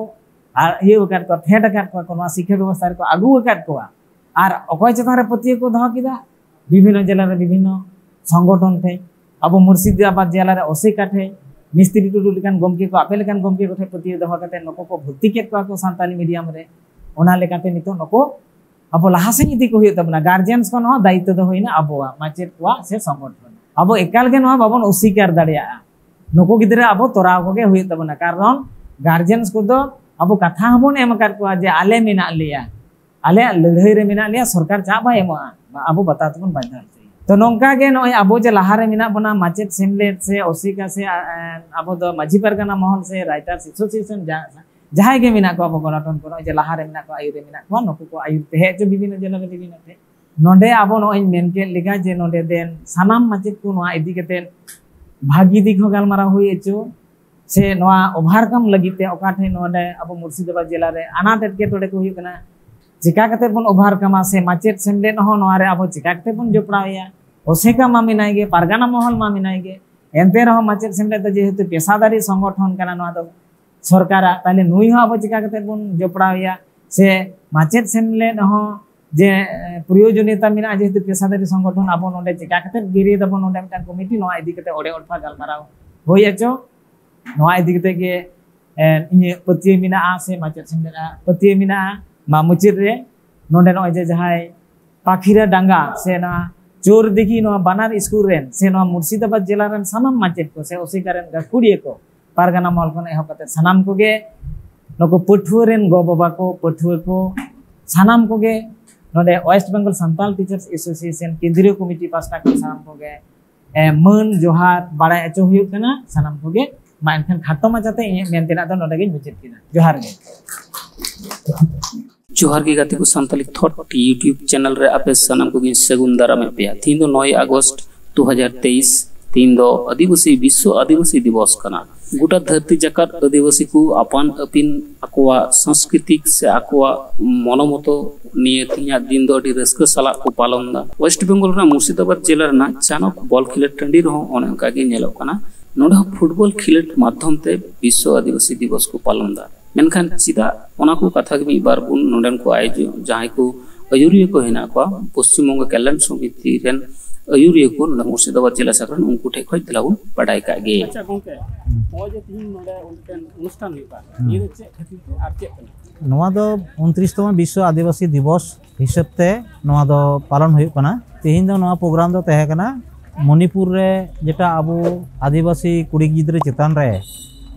ᱟᱨ ᱤᱭᱟᱹ ᱟᱠᱟᱫ ᱠᱚᱣᱟ, ᱯᱷᱮᱰ ᱟᱠᱟᱫ ᱠᱚᱣᱟ ᱠᱚ, ᱱᱚᱣᱟ ᱥᱤᱠᱠᱷᱟ ᱵᱮᱵᱚᱥᱛᱷᱟ ᱨᱮᱠᱚ ᱟᱹᱜᱩ ᱟᱠᱟᱫ ᱠᱚᱣᱟ, ᱟᱨ ᱚᱠᱚᱭ ᱪᱮᱛᱟᱱ ᱨᱮ ᱯᱟᱹᱛᱭᱟᱹᱣ ᱠᱚ ᱫᱚᱦᱚ ᱠᱮᱫᱟ? ᱵᱤᱵᱷᱤᱱᱱᱚ ᱡᱮᱞᱟ ᱨᱮ ᱵᱤᱵᱷᱤᱱᱱᱚ ᱥᱚᱝᱜᱚᱴᱷᱚᱱ ᱴᱷᱮᱱ, ᱟᱵᱚ ᱢᱩᱨᱥᱤᱫᱟᱵᱟᱫᱽ ᱡᱮᱞᱟ ᱨᱮ ᱚᱥᱮᱠᱟ ᱴᱷᱮᱱ, ᱢᱤᱥᱛᱨᱤ ᱴᱩᱰᱩ ᱞᱮᱠᱟᱱ ᱜᱚᱢᱠᱮ ᱠᱚ, ᱟᱯᱮ ᱞᱮᱠᱟᱱ ᱜᱚᱢᱠᱮ ᱠᱚ ᱴᱷᱮᱱ ᱯᱟᱹᱛᱭᱟᱹᱣ ᱫᱚᱦᱚ ᱠᱟᱛᱮ ᱱᱩᱠᱩ ᱠᱚ ᱵᱷᱚᱨᱛᱤ ᱠᱮᱫ ᱠᱚᱣᱟ ᱠᱚ ᱥᱟᱱᱛᱟᱞᱤ ᱢᱤᱰᱤᱭᱟᱢ ᱨᱮ᱾ ᱚᱱᱟ ᱞᱮᱠᱟᱛᱮ ᱱᱤᱛᱚᱜ ᱱᱩᱠᱩ ᱟᱵᱚ ᱞᱟᱦᱟ ᱥᱮᱫ ᱤᱫᱤ ᱠᱚ ᱦᱩᱭᱩᱜ ᱛᱟᱵᱚᱱᱟ᱾ ᱜᱟᱨᱡᱮᱱᱥ ᱠᱚ ᱱᱚᱣᱟ ᱫᱟᱭᱤᱛᱛᱚ ᱫᱚ ᱦᱩᱭᱱᱟ ᱟᱵᱚᱣᱟᱜ, ᱢᱟᱪᱮᱫ ᱠᱚᱣᱟᱜ ᱥᱮ ᱥᱚᱝᱜᱚᱴᱷᱚᱱ᱾ ᱟᱵᱚ ᱮᱠᱟᱞ ᱜᱮ ᱱᱚᱣᱟ ᱵᱟᱵᱚᱱ ᱚᱥᱤᱠᱟᱨ ᱫᱟᱲᱮᱭᱟᱜᱼᱟ᱾ ᱱᱩᱠᱩ ᱜᱤᱫᱽᱨᱟᱹ ᱟᱵᱚ ᱛᱚᱨᱟᱣ ᱠᱚᱜᱮ ᱦᱩᱭᱩᱜ ᱛᱟᱵᱚᱱᱟ, ᱠᱟᱨᱚᱱ ᱜᱟᱨᱡᱮᱱᱥ ᱠᱚᱫᱚ ᱟᱵᱚ ᱠᱟᱛᱷᱟ ᱦᱚᱸᱵᱚᱱ ᱮᱢ ᱟᱠᱟᱫ ᱠᱚᱣᱟ ᱡᱮ ᱟᱞᱮ ᱢᱮᱱᱟᱜ ᱞᱮᱭᱟ, ᱟᱞᱮᱭᱟᱜ ᱞᱟᱹᱲᱦᱟᱹᱭ ᱨᱮ ᱢᱮᱱᱟᱜ ᱞᱮᱭᱟ, ᱥᱚᱨᱠᱟᱨ ᱪᱟᱜ ᱵᱟᱭ ᱮᱢᱚᱜᱼᱟ, ᱟᱵᱚ ᱵᱟᱛᱟᱣ ᱛᱮᱵᱚᱱ ᱵᱟᱫᱽᱫᱷᱚ ᱦᱚᱪᱚᱭᱟ᱾ ᱛᱚ ᱱᱚᱝᱠᱟ ᱜᱮ ᱱᱚᱜᱼᱚᱭ ᱟᱵᱚ ᱡᱮ ᱞᱟᱦᱟ ᱨᱮ ᱢᱮᱱᱟᱜ ᱵᱚᱱᱟ, ᱢᱟᱪᱮᱫ ᱥᱮᱢᱞᱮᱫ ᱥᱮ ᱚᱥᱤᱠᱟ ᱥᱮ, ᱟ, ᱟ, ᱟᱵᱚ ᱫᱚ ᱢᱟᱹᱡᱷᱤ ᱯᱟᱨᱜᱟᱱᱟ ᱢᱚᱦᱚᱞ ᱥᱮ ᱨᱟᱭᱴᱟᱨᱥ ᱮᱥᱳᱥᱤᱭᱮᱥᱚᱱ ᱡᱟᱦᱟᱸ ᱡᱟᱦᱟᱸᱭ ᱜᱮ ᱢᱮᱱᱟᱜ ᱠᱚᱣᱟ ᱟᱵᱚ ᱜᱚᱱᱚᱛᱚᱱᱛᱨᱚ, ᱱᱚᱜᱼᱚᱭ ᱡᱮ ᱞᱟᱦᱟ ᱨᱮ ᱢᱮᱱᱟᱜ ᱠᱚᱣᱟ, ᱟᱭᱩᱨ ᱨᱮ ᱢᱮᱱᱟᱜ ᱠᱚᱣᱟ, ᱱᱩᱠᱩ ᱠᱚ ᱟᱭᱩᱨ ᱛᱮ ᱦᱮᱡ ᱦᱚᱪᱚ ᱵᱤᱵᱷᱤᱱᱱᱚ ᱡᱮᱞᱟ ᱨᱮ ᱵᱤᱵᱷᱤᱱᱱᱚ ᱴᱷᱮᱡ᱾ ᱱᱚᱰᱮ ᱟᱵᱚ ᱱᱚᱜᱼᱚᱭ ᱤᱧ ᱢᱮᱱ ᱠᱮᱫ ᱞᱮᱠᱟ ᱡᱮ ᱱᱚᱰᱮ ᱫᱮᱱ ᱥᱟᱱᱟᱢ ᱢᱟᱪᱮᱫ ᱠᱚ ᱱᱚᱣᱟ ᱤᱫᱤ ᱠᱟᱛᱮ ᱵᱷᱟᱹᱜᱤ ᱫᱤᱠ ᱦᱚᱸ ᱜᱟᱞᱢᱟᱨᱟᱣ ᱦᱩᱭ ᱦᱚᱪᱚ, ᱥᱮ ᱱᱚᱣᱟ overcome ᱞᱟᱹᱜᱤᱫ ᱛᱮ ᱚᱠᱟ ᱴᱷᱮᱱ ᱱᱚᱰᱮ ᱟᱵᱚ ᱢᱩᱨᱥᱤᱫᱟᱵᱟᱫ ᱡᱮᱞᱟ ᱨᱮ ᱟᱱᱟᱴ ᱮᱴᱠᱮᱴᱚᱬᱮ ᱠᱚ ᱦᱩᱭᱩᱜ ᱠᱟᱱᱟ, ᱪᱮᱠᱟ ᱠᱟᱛᱮ ᱵᱚᱱ overcomeᱟ, ᱥᱮ ᱢᱟᱪᱮᱫ ᱥᱮᱢᱞᱮᱫ ᱦᱚᱸ ᱱᱚᱣᱟ ᱨᱮ ᱟᱵᱚ ᱪᱮᱠᱟ ᱠᱟᱛᱮ ᱵᱚᱱ ᱡᱚᱯᱲᱟᱣ ᱮᱭᱟ᱾ ᱚᱥᱮᱠᱟ ᱢᱟ ᱢᱮᱱᱟᱭ ᱜᱮ, ᱯᱟᱨᱜᱟᱱᱟ ᱢᱚᱦᱚᱞ ᱢᱟ ᱢᱮᱱᱟᱭ ᱜᱮ, ᱮᱱᱛᱮ ᱨᱮᱦᱚᱸ ᱢᱟᱪᱮᱫ ᱥᱮᱢᱞᱮᱫ ᱫᱚ ᱡᱮᱦᱮᱛᱩ ᱯᱮᱥᱟᱫᱟᱨᱤ ᱥᱚᱝᱜᱚᱴᱷᱚᱱ ᱠᱟᱱᱟ ᱱᱚᱣᱟ ᱫᱚ ᱥᱚᱨᱠᱟᱨᱟᱜ, ᱛᱟᱦᱞᱮ ᱱᱩᱭ ᱦᱚᱸ ᱟᱵᱚ ᱪᱮᱠᱟ ᱠᱟᱛᱮ ᱵᱚᱱ ᱡᱚᱯᱲᱟᱣ ᱮᱭᱟ? ᱥᱮ ᱢᱟᱪᱮᱫ ᱥᱮᱢᱞᱮᱫ ᱦᱚᱸ ᱡᱮ ᱮ, ᱯᱨᱚᱭᱳᱡᱚᱱᱤᱭᱚᱛᱟ ᱢᱮᱱᱟᱜᱼᱟ, ᱡᱮᱦᱮᱛᱩ ᱯᱮᱥᱟᱫᱟᱨᱤ ᱥᱚᱝᱜᱚᱴᱷᱚᱱ ᱟᱵᱚ ᱱᱚᱰᱮ ᱪᱮᱠᱟ ᱠᱟᱛᱮ ᱵᱮᱨᱮᱫ ᱟᱵᱚᱱ ᱱᱚᱰᱮ ᱢᱤᱫᱴᱟᱝ ᱠᱚᱢᱤᱴᱤ, ᱱᱚᱣᱟ ᱤᱫᱤ ᱠᱟᱛᱮ ᱚᱲᱮ ᱚᱲᱯᱟ ᱜᱟᱞᱢᱟᱨᱟᱣ ᱦᱩᱭ ᱦᱚᱪᱚ᱾ ᱱᱚᱣᱟ ᱤᱫᱤ ᱠᱟᱛᱮ ᱜᱮ ᱮ, ᱤᱧᱟᱹᱜ ᱯᱟᱹᱛᱭᱟᱹᱣ ᱢᱮᱱᱟᱜᱼᱟ ᱥᱮ ᱢᱟᱪᱮᱫ ᱥᱮᱢᱞᱮᱫᱟᱜ ᱯᱟᱹᱛᱭᱟᱹᱣ ᱢᱮᱱᱟᱜᱼᱟ᱾ ᱢᱟ ᱢᱩᱪᱟᱹᱫ ᱨᱮ ᱱᱚᱰᱮ ᱱᱚᱜᱼᱚᱭ ᱡᱮ ᱡᱟᱦᱟᱸᱭ ᱯᱟᱠᱷᱤᱨᱟ ᱰᱟᱸᱜᱟ ᱥᱮ ᱱᱚᱣᱟ ᱪᱳᱨ ᱫᱤᱜᱷᱤ ᱱᱚᱣᱟ ᱵᱟᱱᱟᱨ ᱥᱠᱩᱞ ᱨᱮᱱ ᱥᱮ ᱱᱚᱣᱟ ᱢᱩᱨᱥᱤᱫᱟᱵᱟᱫ ᱡᱮᱞᱟ ᱨᱮᱱ ᱥᱟᱱᱟᱢ ᱢᱟᱪᱮᱫ ᱠᱚ ᱥᱮ ᱚᱥᱮᱠᱟ ᱨᱮᱱ ᱜᱟᱹᱠᱷᱩᱲᱤᱭᱟᱹ ᱠᱚ, ᱯᱟᱨᱜᱟᱱᱟ ᱢᱚᱦᱚᱞ ᱠᱷᱚᱱ ᱮᱦᱚᱵ ᱠᱟᱛᱮ ᱥᱟᱱᱟᱢ ᱠᱚᱜᱮ ᱱᱩᱠᱩ ᱯᱟᱹᱴᱷᱩᱣᱟᱹ ᱨᱮᱱ ᱜᱚ ᱵᱟᱵᱟ ᱠᱚ, ᱯᱟᱹᱴᱷᱩᱣᱟᱹ ᱠᱚ, ᱥᱟᱱᱟᱢ ᱠᱚᱜᱮ ᱱᱚᱰᱮ West Bengal Santal Teachers Association ᱠᱮᱱᱫᱨᱤᱭᱚ ᱠᱚᱢᱤᱴᱤ ᱯᱟᱥᱴᱟ ᱠᱷᱚᱱ ᱥᱟᱱᱟᱢ ᱠᱚᱜᱮ ᱮ, ᱢᱟᱹᱱ ᱡᱚᱦᱟᱨ ᱵᱟᱲᱟᱭ ᱦᱚᱪᱚ ᱦᱩᱭᱩᱜ ᱠᱟᱱᱟ ᱥᱟᱱᱟᱢ ᱠᱚᱜᱮ᱾ ᱢᱟ ᱮᱱᱠᱷᱟᱱ ᱠᱷᱟᱴᱚ ᱢᱟᱪᱷᱟᱛᱮ ᱤᱧᱟᱹᱜ ᱢᱮᱱ ᱛᱮᱱᱟᱜ ᱫᱚ ᱱᱚᱰᱮ ᱜᱤᱧ ᱢᱩᱪᱟᱹᱫ ᱠᱮᱫᱟ᱾ ᱡᱚᱦᱟᱨ ᱜᱮ᱾ ᱡᱚᱦᱟᱨ ᱜᱮ ᱜᱟᱛᱮ ᱠᱚ, ᱥᱟᱱᱛᱟᱞᱤ ᱛᱷᱚᱴ YouTube ᱪᱮᱱᱮᱞ ᱨᱮ ᱟᱯᱮ ᱥᱟᱱᱟᱢ ᱠᱚᱜᱮᱧ ᱥᱟᱹᱜᱩᱱ ᱫᱟᱨᱟᱢᱮᱫ ᱯᱮᱭᱟ᱾ ᱛᱤᱦᱤᱧ ᱫᱚ ᱱᱚᱭ ᱟᱜᱚᱥᱴ ᱫᱩ ᱦᱟᱡᱟᱨ ᱛᱮᱭᱤᱥ, ᱛᱤᱦᱤᱧ ᱫᱚ ᱟᱹᱫᱤᱵᱟᱹᱥᱤ, ᱵᱤᱥᱥᱚ ᱟᱹᱫᱤᱵᱟᱹᱥᱤ ᱫᱤᱵᱚᱥ ᱠᱟᱱᱟ᱾ ᱜᱚᱴᱟ ᱫᱷᱟᱹᱨᱛᱤ ᱡᱟᱠᱟᱛ ᱟᱹᱫᱤᱵᱟᱹᱥᱤ ᱠᱚ ᱟᱯᱟᱱ ᱟᱹᱯᱤᱱ ᱟᱠᱚᱣᱟᱜ ᱥᱟᱝᱥᱠᱨᱤᱛᱤᱠ ᱥᱮ ᱟᱠᱚᱣᱟᱜ ᱢᱚᱱᱚᱢᱚᱛᱚ ᱱᱤᱭᱟᱹ ᱛᱮᱦᱮᱧᱟᱜ ᱫᱤᱱ ᱫᱚ ᱟᱹᱰᱤ ᱨᱟᱹᱥᱠᱟᱹ ᱥᱟᱞᱟᱜ ᱠᱚ ᱯᱟᱞᱚᱱ ᱮᱫᱟ᱾ ᱳᱭᱮᱥᱴ ᱵᱮᱝᱜᱚᱞ ᱨᱮᱱᱟᱜ ᱢᱩᱨᱥᱤᱫᱟᱵᱟᱫᱽ ᱡᱮᱞᱟ ᱨᱮᱱᱟᱜ ᱪᱟᱱᱚᱠ ᱵᱚᱞ ᱠᱷᱮᱞᱳᱰ ᱴᱟᱺᱰᱤ ᱨᱮᱦᱚᱸ ᱚᱱᱮ ᱚᱱᱠᱟ ᱜᱮ ᱧᱮᱞᱚᱜ ᱠᱟᱱᱟ᱾ ᱱᱚᱰᱮ ᱦᱚᱸ ᱯᱷᱩᱴᱵᱚᱞ ᱠᱷᱮᱞᱳᱰ ᱢᱟᱫᱽᱫᱷᱚᱢ ᱛᱮ ᱵᱤᱥᱥᱚ ᱟᱹᱫᱤᱵᱟᱹᱥᱤ ᱫᱤᱵᱚᱥ ᱠᱚ ᱯᱟᱞᱚᱱ ᱮᱫᱟ᱾ ᱢᱮᱱᱠᱷᱟᱱ ᱪᱮᱫᱟᱜ, ᱚᱱᱟ ᱠᱚ ᱠᱟᱛᱷᱟ ᱜᱮ ᱢᱤᱫ ᱵᱟᱨ ᱵᱚᱱ ᱱᱚᱰᱮᱱ ᱠᱚ ᱟᱭᱳᱡᱚᱱ, ᱡᱟᱦᱟᱸᱭ ᱠᱚ ᱟᱹᱭᱩᱨᱤᱭᱟᱹ ᱠᱚ ᱦᱮᱱᱟᱜ ᱠᱚᱣᱟ, ᱯᱚᱥᱪᱤᱢ ᱵᱚᱝᱜᱚ ᱠᱚᱞᱭᱟᱱ ᱥᱚᱢᱤᱛᱤ ᱨᱮᱱ ᱟᱹᱭᱩᱨᱤᱭᱟᱹ ᱠᱚ ᱱᱚᱰᱮ ᱢᱩᱨᱥᱤᱫᱟᱵᱟᱫᱽ ᱡᱮᱞᱟ ᱥᱟᱠᱷᱟ ᱨᱮᱱ, ᱩᱱᱠᱩ ᱴᱷᱮᱱ ᱠᱷᱚᱱ ᱛᱮᱞᱟ ᱵᱚᱱ ᱵᱟᱰᱟᱭ ᱠᱟᱜ ᱜᱮ᱾ ᱟᱪᱪᱷᱟ ᱜᱚᱝᱠᱮ, ᱱᱚᱜᱼᱚᱭ ᱡᱮ ᱛᱤᱦᱤᱧ ᱱᱚᱰᱮ ᱢᱤᱫᱴᱮᱱ ᱚᱱᱩᱥᱴᱷᱟᱱ ᱦᱩᱭᱩᱜᱼᱟ, ᱱᱤᱭᱟᱹ ᱫᱚ ᱪᱮᱫ ᱠᱷᱟᱹᱛᱤᱨ ᱛᱮ ᱟᱨ ᱪᱮᱫ ᱠᱟᱱᱟ? ᱱᱚᱣᱟ ᱫᱚ ᱩᱱᱛᱨᱤᱥ ᱛᱚᱢᱚ ᱵᱤᱥᱥᱚ ᱟᱹᱫᱤᱵᱟᱹᱥᱤ ᱫᱤᱵᱚᱥ ᱦᱤᱥᱟᱹᱵ ᱛᱮ ᱱᱚᱣᱟ ᱫᱚ ᱯᱟᱞᱚᱱ ᱦᱩᱭᱩᱜ ᱠᱟᱱᱟ᱾ ᱛᱮᱦᱮᱧ ᱫᱚ ᱱᱚᱣᱟ ᱯᱨᱳᱜᱨᱟᱢ ᱫᱚ ᱛᱟᱦᱮᱸ ᱠᱟᱱᱟ ᱢᱚᱱᱤᱯᱩᱨ ᱨᱮ ᱡᱮᱴᱟ ᱟᱵᱚ ᱟᱹᱫᱤᱵᱟᱹᱥᱤ ᱠᱩᱲᱤ ᱜᱤᱫᱽᱨᱟᱹ ᱪᱮᱛᱟᱱ ᱨᱮ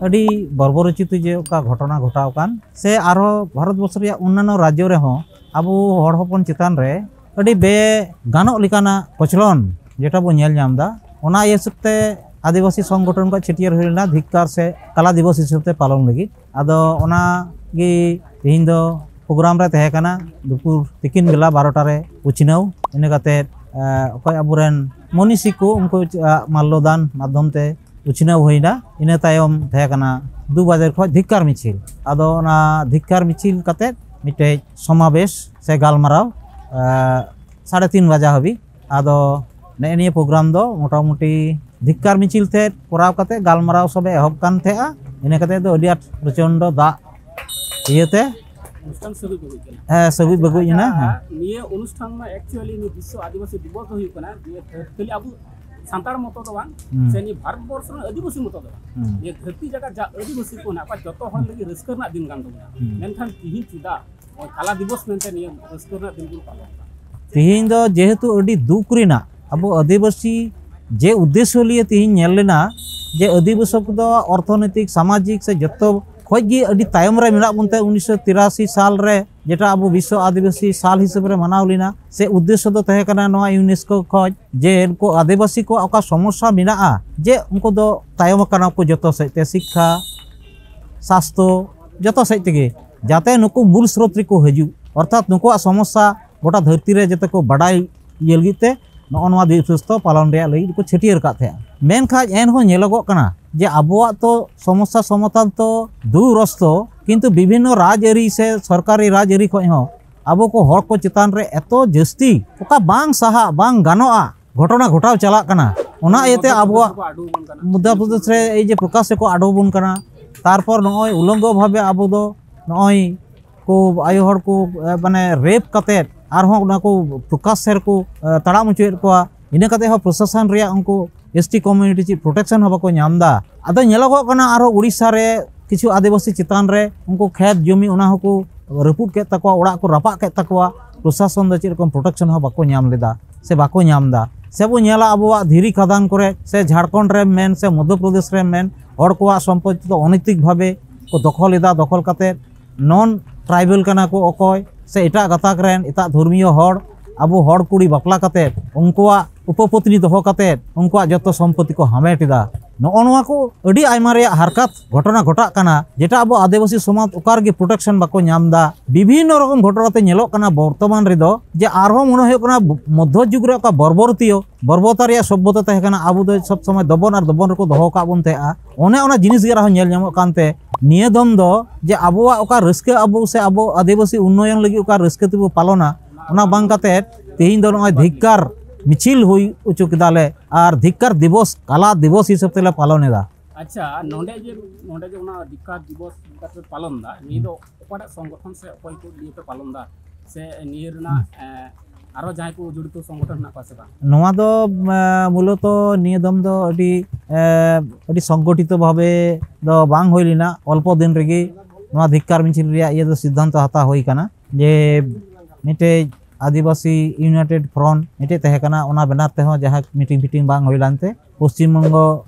ᱟᱹᱰᱤ ᱵᱚᱨᱵᱚᱨᱚᱪᱤᱛ ᱡᱮ ᱚᱠᱟ ᱜᱷᱚᱴᱚᱱᱟ ᱜᱷᱚᱴᱟᱣ ᱟᱠᱟᱱ, ᱥᱮ ᱟᱨᱦᱚᱸ ᱵᱷᱟᱨᱚᱛ ᱵᱚᱨᱥᱚ ᱨᱮᱭᱟᱜ ᱚᱱᱱᱟᱱᱚ ᱨᱟᱡᱽᱡᱚ ᱨᱮᱦᱚᱸ ᱟᱵᱚ ᱦᱚᱲ ᱦᱚᱯᱚᱱ ᱪᱮᱛᱟᱱ ᱨᱮ ᱟᱹᱰᱤ ᱵᱮ ᱜᱟᱱᱚᱜ ᱞᱮᱠᱟᱱᱟᱜ ᱠᱚᱪᱞᱚᱱ ᱡᱮᱴᱟ ᱵᱚ ᱧᱮᱞ ᱧᱟᱢ ᱮᱫᱟ, ᱚᱱᱟ ᱦᱤᱥᱟᱹᱵ ᱛᱮ ᱟᱹᱫᱤᱵᱟᱹᱥᱤ ᱥᱚᱝᱜᱚᱴᱷᱚᱱ ᱠᱷᱚᱱ ᱪᱷᱟᱹᱴᱭᱟᱹᱨ ᱦᱩᱭ ᱞᱮᱱᱟ ᱫᱷᱤᱠᱠᱟᱨ ᱥᱮ ᱠᱟᱞᱟ ᱫᱤᱵᱚᱥ ᱦᱤᱥᱟᱹᱵ ᱛᱮ ᱯᱟᱞᱚᱱ ᱞᱟᱹᱜᱤᱫ᱾ ᱟᱫᱚ ᱚᱱᱟ ᱜᱮ ᱛᱮᱦᱮᱧ ᱫᱚ ᱯᱨᱳᱜᱨᱟᱢ ᱨᱮ ᱛᱟᱦᱮᱸ ᱠᱟᱱᱟ, ᱫᱩᱯᱩᱨ ᱛᱤᱠᱤᱱ ᱵᱮᱞᱟ ᱵᱟᱨᱚᱴᱟ ᱨᱮ ᱩᱪᱷᱱᱟᱹᱣ᱾ ᱤᱱᱟᱹ ᱠᱟᱛᱮ ᱚᱠᱚᱭ ᱟᱵᱚᱨᱮᱱ ᱢᱚᱱᱤᱥᱤ ᱠᱚ, ᱩᱱᱠᱩ ᱢᱟᱞᱞᱚᱫᱟᱱ ᱢᱟᱫᱽᱫᱷᱚᱢ ᱛᱮ ᱩᱪᱷᱱᱟᱹᱣ ᱦᱩᱭᱱᱟ᱾ ᱤᱱᱟᱹ ᱛᱟᱭᱚᱢ ᱛᱟᱦᱮᱸ ᱠᱟᱱᱟ ᱫᱩ ᱵᱟᱡᱮ ᱠᱷᱚᱱ ᱫᱷᱤᱠᱠᱟᱨ ᱢᱤᱪᱷᱤᱞ᱾ ᱟᱫᱚ ᱚᱱᱟ ᱫᱷᱤᱠᱠᱟᱨ ᱢᱤᱪᱷᱤᱞ ᱠᱟᱛᱮ ᱢᱤᱫᱴᱮᱡ ᱥᱚᱢᱟᱵᱮᱥ ᱥᱮ ᱜᱟᱞᱢᱟᱨᱟᱣ ᱥᱟᱲᱮ ᱛᱤᱱ ᱵᱟᱡᱟ ᱦᱟᱹᱵᱤᱡ᱾ ᱟᱫᱚ ᱱᱮᱜᱼᱮ ᱱᱤᱭᱟᱹ ᱯᱨᱳᱜᱨᱟᱢ ᱫᱚ ᱢᱚᱴᱟᱢᱩᱴᱤ ᱫᱷᱤᱠᱠᱟᱨ ᱢᱤᱪᱷᱤᱞ ᱛᱮ ᱠᱚᱨᱟᱣ ᱠᱟᱛᱮ ᱜᱟᱞᱢᱟᱨᱟᱣ ᱥᱚᱵᱮ ᱮᱦᱚᱵ ᱠᱟᱱ ᱛᱟᱦᱮᱸᱜᱼᱟ᱾ ᱤᱱᱟᱹ ᱠᱟᱛᱮ ᱫᱚ ᱟᱹᱰᱤ ᱟᱸᱴ ᱯᱨᱚᱪᱚᱱᱰᱚ ᱫᱟᱜ ᱤᱭᱟᱹᱛᱮ ᱚᱱᱩᱥᱴᱷᱟᱱ ᱥᱟᱹᱜᱩᱡ ᱵᱟᱹᱜᱩᱡ ᱮᱱᱟ᱾ ᱦᱮᱸ, ᱥᱟᱹᱜᱩᱡ ᱵᱟᱹᱜᱩᱡ ᱮᱱᱟ᱾ ᱦᱮᱸ᱾ ᱱᱤᱭᱟᱹ ᱚᱱᱩᱥᱴᱷᱟᱱ ᱢᱟ actually ᱱᱤᱭᱟᱹ ᱵᱤᱥᱥᱚ ᱟᱹᱫᱤᱵᱟᱹᱥᱤ ᱫᱤᱵᱚᱥ ᱫᱚ ᱦᱩᱭᱩᱜ ᱠᱟᱱᱟ ᱱᱤᱭᱟᱹ ᱫᱷᱟᱹᱨ-, ᱠᱷᱟᱹᱞᱤ ᱟᱵᱚ ᱥᱟᱱᱛᱟᱲ ᱢᱚᱛᱚ ᱫᱚ ᱵᱟᱝ, ᱦᱩᱸ᱾ ᱥᱮ ᱱᱤᱭᱟᱹ ᱵᱷᱟᱨᱚᱛ ᱵᱚᱨᱥᱚ ᱨᱮᱱ ᱟᱹᱫᱤᱵᱟᱹᱥᱤ ᱢᱚᱛᱚ ᱫᱚ ᱵᱟᱝ᱾ ᱦᱩᱸ᱾ ᱱᱤᱭᱟᱹ ᱫᱷᱟᱹᱨᱛᱤ ᱡᱟᱠᱟᱛ ᱡᱟ ᱟᱹᱫᱤᱵᱟᱹᱥᱤ ᱠᱚ ᱢᱮᱱᱟᱜ ᱠᱚᱣᱟ, ᱡᱚᱛᱚ ᱦᱚᱲ ᱞᱟᱹᱜᱤᱫ ᱨᱟᱹᱥᱠᱟᱹ ᱨᱮᱱᱟᱜ ᱫᱤᱱ ᱠᱟᱱ ᱛᱟᱵᱚᱱᱟ᱾ ᱦᱩᱸ᱾ ᱢᱮᱱᱠᱷᱟᱱ ᱛᱤᱦᱤᱧ ᱪᱮᱫᱟᱜ ᱱᱚᱜᱼᱚᱭ ᱠᱟᱞᱟ ᱫᱤᱵᱚᱥ ᱢᱮᱱᱛᱮ ᱱᱤᱭᱟᱹ ᱨᱟᱹᱥᱠᱟᱹ ᱨᱮᱱᱟᱜ ᱫᱤᱱ ᱵᱚᱱ ᱯᱟᱞᱚᱱ ᱮᱫᱟ? ᱛᱤᱦᱤᱧ ᱫᱚ ᱡᱮᱦᱮᱛᱩ ᱟᱹᱰᱤ ᱫᱩᱠ ᱨᱮᱱᱟᱜ, ᱟᱵᱚ ᱟᱹᱫᱤᱵᱟᱹᱥᱤ ᱡᱮ ᱩᱫᱽᱫᱮᱥᱥᱚ ᱞᱤᱭᱮ ᱛᱤᱦᱤᱧ ᱧᱮᱞ ᱞᱮᱱᱟ ᱡᱮ ᱟᱹᱫᱤᱵᱟᱹᱥᱤ ᱠᱚᱫᱚ ᱚᱨᱛᱷᱚᱱᱳᱭᱛᱤᱠ, ᱥᱟᱢᱟᱡᱤᱠ ᱥᱮ ᱡᱚᱛᱚ ᱠᱷᱚᱡ ᱜᱮ ᱟᱹᱰᱤ ᱛᱟᱭᱚᱢ ᱨᱮ ᱢᱮᱱᱟᱜ ᱵᱚᱱ ᱛᱮ ᱩᱱᱤᱥᱥᱚ ᱛᱤᱨᱟᱥᱤ ᱥᱟᱞ ᱨᱮ ᱡᱮᱴᱟ ᱟᱵᱚ ᱵᱤᱥᱥᱚ ᱟᱹᱫᱤᱵᱟᱹᱥᱤ ᱥᱟᱞ ᱦᱤᱥᱟᱹᱵ ᱨᱮ ᱢᱟᱱᱟᱣ ᱞᱮᱱᱟ, ᱥᱮ ᱩᱫᱽᱫᱮᱥᱥᱚ ᱫᱚ ᱛᱟᱦᱮᱸ ᱠᱟᱱᱟ ᱱᱚᱣᱟ ᱤᱭᱩᱱᱮᱥᱠᱳ ᱠᱷᱚᱡ ᱡᱮ ᱩᱱᱠᱩ ᱟᱹᱫᱤᱵᱟᱹᱥᱤ ᱠᱚᱣᱟᱜ ᱚᱠᱟ ᱥᱚᱢᱚᱥᱥᱟ ᱢᱮᱱᱟᱜᱼᱟ, ᱡᱮ ᱩᱱᱠᱩ ᱫᱚ ᱛᱟᱭᱚᱢ ᱟᱠᱟᱱᱟ ᱠᱚ ᱡᱚᱛᱚ ᱥᱮᱫ ᱛᱮ, ᱥᱤᱠᱠᱷᱟ, ᱥᱟᱥᱛᱷᱚ, ᱡᱚᱛᱚ ᱥᱮᱫ ᱛᱮᱜᱮ, ᱡᱟᱛᱮ ᱱᱩᱠᱩ ᱢᱩᱞ ᱥᱨᱳᱛ ᱨᱮᱠᱚ ᱦᱤᱡᱩᱜ, ᱚᱨᱛᱷᱟᱛ ᱱᱩᱠᱩᱣᱟᱜ ᱥᱚᱢᱚᱥᱥᱟ ᱜᱚᱴᱟ ᱫᱷᱟᱹᱨᱛᱤ ᱨᱮ ᱡᱟᱛᱮ ᱠᱚ ᱵᱟᱰᱟᱭ ᱤᱭᱟᱹ ᱞᱟᱹᱜᱤᱫ ᱛᱮ ᱱᱚᱜᱼᱚ ᱱᱚᱣᱟ ᱫᱤᱵᱚᱥ ᱫᱚ ᱯᱟᱞᱚᱱ ᱨᱮᱭᱟᱜ ᱞᱟᱹᱜᱤᱫ ᱠᱚ ᱪᱷᱟᱹᱴᱭᱟᱹᱨ ᱟᱠᱟᱫ ᱛᱟᱦᱮᱸᱜᱼᱟ᱾ ᱢᱮᱱᱠᱷᱟᱱ ᱮᱱᱦᱚᱸ ᱧᱮᱞᱚᱜᱚᱜ ᱠᱟᱱᱟ ᱡᱮ ᱟᱵᱚᱣᱟᱜ ᱛᱚ ᱥᱚᱢᱚᱥᱥᱟ ᱥᱚᱢᱟᱫᱷᱟᱱ ᱛᱚ ᱫᱩᱨᱚᱥᱛᱚ, ᱠᱤᱱᱛᱩ ᱵᱤᱵᱷᱤᱱᱱᱚ ᱨᱟᱡᱽ ᱟᱹᱨᱤ ᱥᱮ ᱥᱚᱨᱠᱟᱨᱤ ᱨᱟᱡᱽ ᱟᱹᱨᱤ ᱠᱷᱚᱱ ᱦᱚᱸ ᱟᱵᱚ ᱠᱚ ᱦᱚᱲ ᱠᱚ ᱪᱮᱛᱟᱱ ᱨᱮ ᱮᱛᱚ ᱡᱟᱹᱥᱛᱤ ᱚᱠᱟ ᱵᱟᱝ ᱥᱟᱦᱟᱜ, ᱵᱟᱝ ᱜᱟᱱᱚᱜᱼᱟ ᱜᱷᱚᱴᱚᱱᱟ ᱜᱷᱚᱴᱟᱣ ᱪᱟᱞᱟᱜ ᱠᱟᱱᱟ᱾ ᱚᱱᱟ ᱤᱭᱟᱹᱛᱮ ᱟᱵᱚᱣᱟᱜ ᱢᱚᱫᱽᱫᱷᱚ ᱯᱨᱚᱫᱮᱥ ᱨᱮ ᱮᱭ ᱡᱮ ᱯᱨᱚᱠᱟᱥ ᱨᱮᱠᱚ ᱟᱰᱚ ᱵᱚᱱ ᱠᱟᱱᱟ, ᱛᱟᱨᱯᱚᱨ ᱱᱚᱜᱼᱚᱭ ᱩᱞᱚᱝᱜᱚ ᱵᱷᱟᱵᱮ ᱟᱵᱚ ᱫᱚ ᱱᱚᱜᱼᱚᱭ ᱠᱚ ᱟᱭᱳ ᱦᱚᱲ ᱠᱚ, ᱮ, ᱢᱟᱱᱮ ᱨᱮᱯ ᱠᱟᱛᱮᱫ ᱟᱨᱦᱚᱸ ᱚᱱᱟ ᱠᱚ ᱯᱨᱚᱠᱟᱥ ᱥᱮᱫ ᱠᱚ, ᱮ, ᱛᱟᱲᱟᱢ ᱦᱚᱪᱚᱭᱮᱫ ᱠᱚᱣᱟ᱾ ᱤᱱᱟᱹ ᱠᱟᱛᱮᱫ ᱦᱚᱸ ᱯᱨᱚᱥᱟᱥᱚᱱ ᱨᱮᱭᱟᱜ ᱩᱱᱠᱩ ᱮᱥ ᱴᱤ community ᱪᱮᱫ protection ᱦᱚᱸ ᱵᱟᱠᱚ ᱧᱟᱢ ᱮᱫᱟ᱾ ᱟᱫᱚ ᱧᱮᱞᱚᱜᱚᱜ ᱠᱟᱱᱟ ᱟᱨᱦᱚᱸ ᱩᱲᱤᱥᱥᱟ ᱨᱮ ᱠᱤᱪᱷᱩ ᱟᱹᱫᱤᱵᱟᱹᱥᱤ ᱪᱮᱛᱟᱱ ᱨᱮ ᱩᱱᱠᱩ ᱠᱷᱮᱛ ᱡᱚᱢᱤ ᱚᱱᱟ ᱦᱚᱸᱠᱚ ᱨᱟᱹᱯᱩᱫ ᱠᱮᱫ ᱛᱟᱠᱚᱣᱟ, ᱚᱲᱟᱜ ᱠᱚ ᱨᱟᱯᱟᱜ ᱠᱮᱫ ᱛᱟᱠᱚᱣᱟ, ᱯᱨᱚᱥᱟᱥᱚᱱ ᱫᱚ ᱪᱮᱫ ᱨᱚᱠᱚᱢ protection ᱦᱚᱸ ᱵᱟᱠᱚ ᱧᱟᱢ ᱞᱮᱫᱟ ᱥᱮ ᱵᱟᱠᱚ ᱧᱟᱢ ᱮᱫᱟ᱾ ᱥᱮ ᱵᱚ ᱧᱮᱞᱟ ᱟᱵᱚᱣᱟᱜ ᱫᱷᱤᱨᱤ ᱠᱷᱟᱫᱟᱱ ᱠᱚᱨᱮ ᱥᱮ ᱡᱷᱟᱲᱠᱷᱚᱸᱰ ᱨᱮᱢ ᱢᱮᱱ ᱥᱮ ᱢᱚᱫᱽᱫᱷᱚ ᱯᱨᱚᱫᱮᱥ ᱨᱮᱢ ᱢᱮᱱ, ᱦᱚᱲ ᱠᱚᱣᱟᱜ ᱥᱚᱢᱯᱚᱛᱤ ᱫᱚ ᱚᱱᱮᱛᱤᱠ ᱵᱷᱟᱵᱮ ᱠᱚ ᱫᱚᱠᱷᱚᱞ ᱮᱫᱟ, ᱫᱚᱠᱷᱚᱞ ᱠᱟᱛᱮᱫ non tribal ᱠᱟᱱᱟ ᱠᱚ ᱚᱠᱚᱭ, ᱥᱮ ᱮᱴᱟᱜ ᱜᱟᱛᱟᱠ ᱨᱮᱱ, ᱮᱴᱟᱜ ᱫᱷᱚᱨᱢᱤᱭᱚ ᱦᱚᱲ, ᱟᱵᱚ ᱦᱚᱲ ᱠᱩᱲᱤ ᱵᱟᱯᱞᱟ ᱠᱟᱛᱮᱫ ᱩᱱᱠᱩᱣᱟᱜ ᱩᱯᱚᱯᱚᱛᱱᱤ ᱫᱚᱦᱚ ᱠᱟᱛᱮᱫ ᱩᱱᱠᱩᱣᱟᱜ ᱡᱚᱛᱚ ᱥᱚᱢᱯᱚᱛᱤ ᱠᱚ ᱦᱟᱢᱮᱴ ᱮᱫᱟ᱾ ᱱᱚᱜᱼᱚ ᱱᱚᱣᱟ ᱠᱚ ᱟᱹᱰᱤ ᱟᱭᱢᱟ ᱨᱮᱭᱟᱜ ᱦᱟᱨᱠᱟᱛ ᱜᱷᱚᱴᱚᱱᱟ ᱜᱷᱚᱴᱟᱜ ᱠᱟᱱᱟ, ᱡᱮᱴᱟ ᱟᱵᱚ ᱟᱹᱫᱤᱵᱟᱹᱥᱤ ᱥᱚᱢᱟᱡᱽ ᱚᱠᱟ ᱨᱮᱜᱮ ᱯᱨᱚᱴᱮᱠᱥᱚᱱ ᱵᱟᱠᱚ ᱧᱟᱢ ᱮᱫᱟ᱾ ᱵᱤᱵᱷᱤᱱᱱᱚ ᱨᱚᱠᱚᱢ ᱜᱷᱚᱴᱚᱱᱟ ᱛᱮ ᱧᱮᱞᱚᱜ ᱠᱟᱱᱟ ᱵᱚᱨᱛᱚᱢᱟᱱ ᱨᱮᱫᱚ, ᱡᱮ ᱟᱨᱦᱚᱸ ᱢᱚᱱᱮ ᱦᱩᱭᱩᱜ ᱠᱟᱱᱟ ᱢᱚᱫᱽᱫᱷᱚ ᱡᱩᱜᱽ ᱨᱮ ᱚᱠᱟ ᱵᱚᱨᱵᱚᱨᱛᱤᱭᱚ ᱵᱚᱨᱵᱚᱨᱛᱟ ᱨᱮᱭᱟᱜ ᱥᱚᱵᱽᱵᱷᱚᱛᱟ ᱛᱟᱦᱮᱸ ᱠᱟᱱᱟ, ᱟᱵᱚ ᱫᱚ ᱥᱚᱵᱽ ᱥᱚᱢᱚᱭ ᱫᱚᱵᱚᱱ ᱟᱨ ᱫᱚᱵᱚᱱ ᱨᱮᱠᱚ ᱫᱚᱦᱚ ᱠᱟᱜ ᱵᱚᱱ ᱛᱟᱦᱮᱸᱜᱼᱟ᱾ ᱚᱱᱮ ᱚᱱᱟ ᱡᱤᱱᱤᱥ ᱜᱮ ᱟᱨᱦᱚᱸ ᱧᱮᱞ ᱧᱟᱢᱚᱜ ᱠᱟᱱᱛᱮ, ᱱᱤᱭᱟᱹ ᱫᱚᱢ ᱫᱚ ᱡᱮ ᱟᱵᱚᱣᱟᱜ ᱚᱠᱟ ᱨᱟᱹᱥᱠᱟᱹ ᱟᱵᱚ ᱥᱮ ᱟᱵᱚ ᱟᱹᱫᱤᱵᱟᱹᱥᱤ ᱩᱱᱱᱚᱭᱚᱱ ᱞᱟᱹᱜᱤᱫ ᱚᱠᱟ ᱨᱟᱹᱥᱠᱟᱹ ᱛᱮᱵᱚ ᱯᱟᱞᱚᱱᱟ, ᱚᱱᱟ ᱵᱟᱝ ᱠᱟᱛᱮ ᱛᱮᱦᱮᱧ ᱫᱚ ᱱᱚᱜᱼᱚᱭ ᱫᱷᱤᱠᱠᱟᱨ ᱢᱤᱪᱷᱤᱞ ᱦᱩᱭ ᱦᱚᱪᱚ ᱠᱮᱫᱟᱞᱮ ᱟᱨ ᱫᱷᱤᱠᱠᱟᱨ ᱫᱤᱵᱚᱥ ᱠᱟᱞᱟ ᱫᱤᱵᱚᱥ ᱦᱤᱥᱟᱹᱵ ᱛᱮᱞᱮ ᱯᱟᱞᱚᱱ ᱮᱫᱟ᱾ ᱟᱪᱪᱷᱟ, ᱱᱚᱰᱮ ᱡᱮ, ᱱᱚᱰᱮ ᱡᱮ ᱚᱱᱟ ᱫᱷᱤᱠᱠᱟᱨ ᱫᱤᱵᱚᱥ ᱞᱮᱠᱟᱛᱮ ᱯᱟᱞᱚᱱ ᱮᱫᱟ, ᱱᱤᱭᱟᱹ ᱫᱚ ᱚᱠᱟᱴᱟᱜ ᱥᱚᱝᱜᱚᱴᱷᱚᱱ ᱥᱮ ᱚᱠᱚᱭ ᱠᱚ ᱱᱤᱭᱟᱹ ᱯᱮ ᱯᱟᱞᱚᱱ ᱮᱫᱟ, ᱥᱮ ᱱᱤᱭᱟᱹ ᱨᱮᱱᱟᱜ, ᱦᱩᱸ᱾ ᱮ, ᱟᱨᱚ ᱡᱟᱦᱟᱸᱭ ᱠᱚ ᱡᱚᱲᱤᱛᱚ ᱥᱚᱝᱜᱚᱴᱷᱚᱱ ᱦᱮᱱᱟᱜ ᱠᱚᱣᱟ ᱥᱮ ᱵᱟᱝ? ᱱᱚᱣᱟ ᱫᱚ, ᱮ, ᱢᱩᱞᱚᱛᱚ ᱱᱤᱭᱟᱹ ᱫᱚᱢ ᱫᱚ ᱟᱹᱰᱤ, ᱮ, ᱟᱹᱰᱤ ᱥᱚᱝᱜᱚᱴᱷᱤᱛᱚ ᱵᱷᱟᱵᱮ ᱫᱚ ᱵᱟᱝ ᱦᱩᱭ ᱞᱮᱱᱟ᱾ ᱚᱞᱯᱚ ᱫᱤᱱ ᱨᱮᱜᱮ ᱱᱚᱣᱟ ᱫᱷᱤᱠᱠᱟᱨ ᱢᱤᱪᱷᱤᱞ ᱨᱮᱭᱟᱜ ᱤᱭᱟᱹ ᱫᱚ ᱥᱤᱫᱽᱫᱷᱟᱱᱛᱚ ᱦᱟᱛᱟᱣ ᱦᱩᱭ ᱠᱟᱱᱟ ᱡᱮ ᱢᱤᱫᱴᱮᱡ ᱟᱹᱫᱤᱵᱟᱹᱥᱤ ᱤᱭᱩᱱᱟᱭᱴᱮᱰ ᱯᱷᱨᱚᱱᱴ ᱢᱤᱫᱴᱮᱡ ᱛᱟᱦᱮᱸ ᱠᱟᱱᱟ, ᱚᱱᱟ ᱵᱮᱱᱟᱨ ᱛᱮᱦᱚᱸ ᱡᱟᱦᱟᱸ ᱢᱤᱴᱤᱝ ᱯᱷᱤᱴᱤᱝ ᱵᱟᱝ ᱦᱩᱭ ᱞᱮᱱᱛᱮ ᱯᱚᱥᱪᱤᱢ ᱵᱚᱝᱜᱚ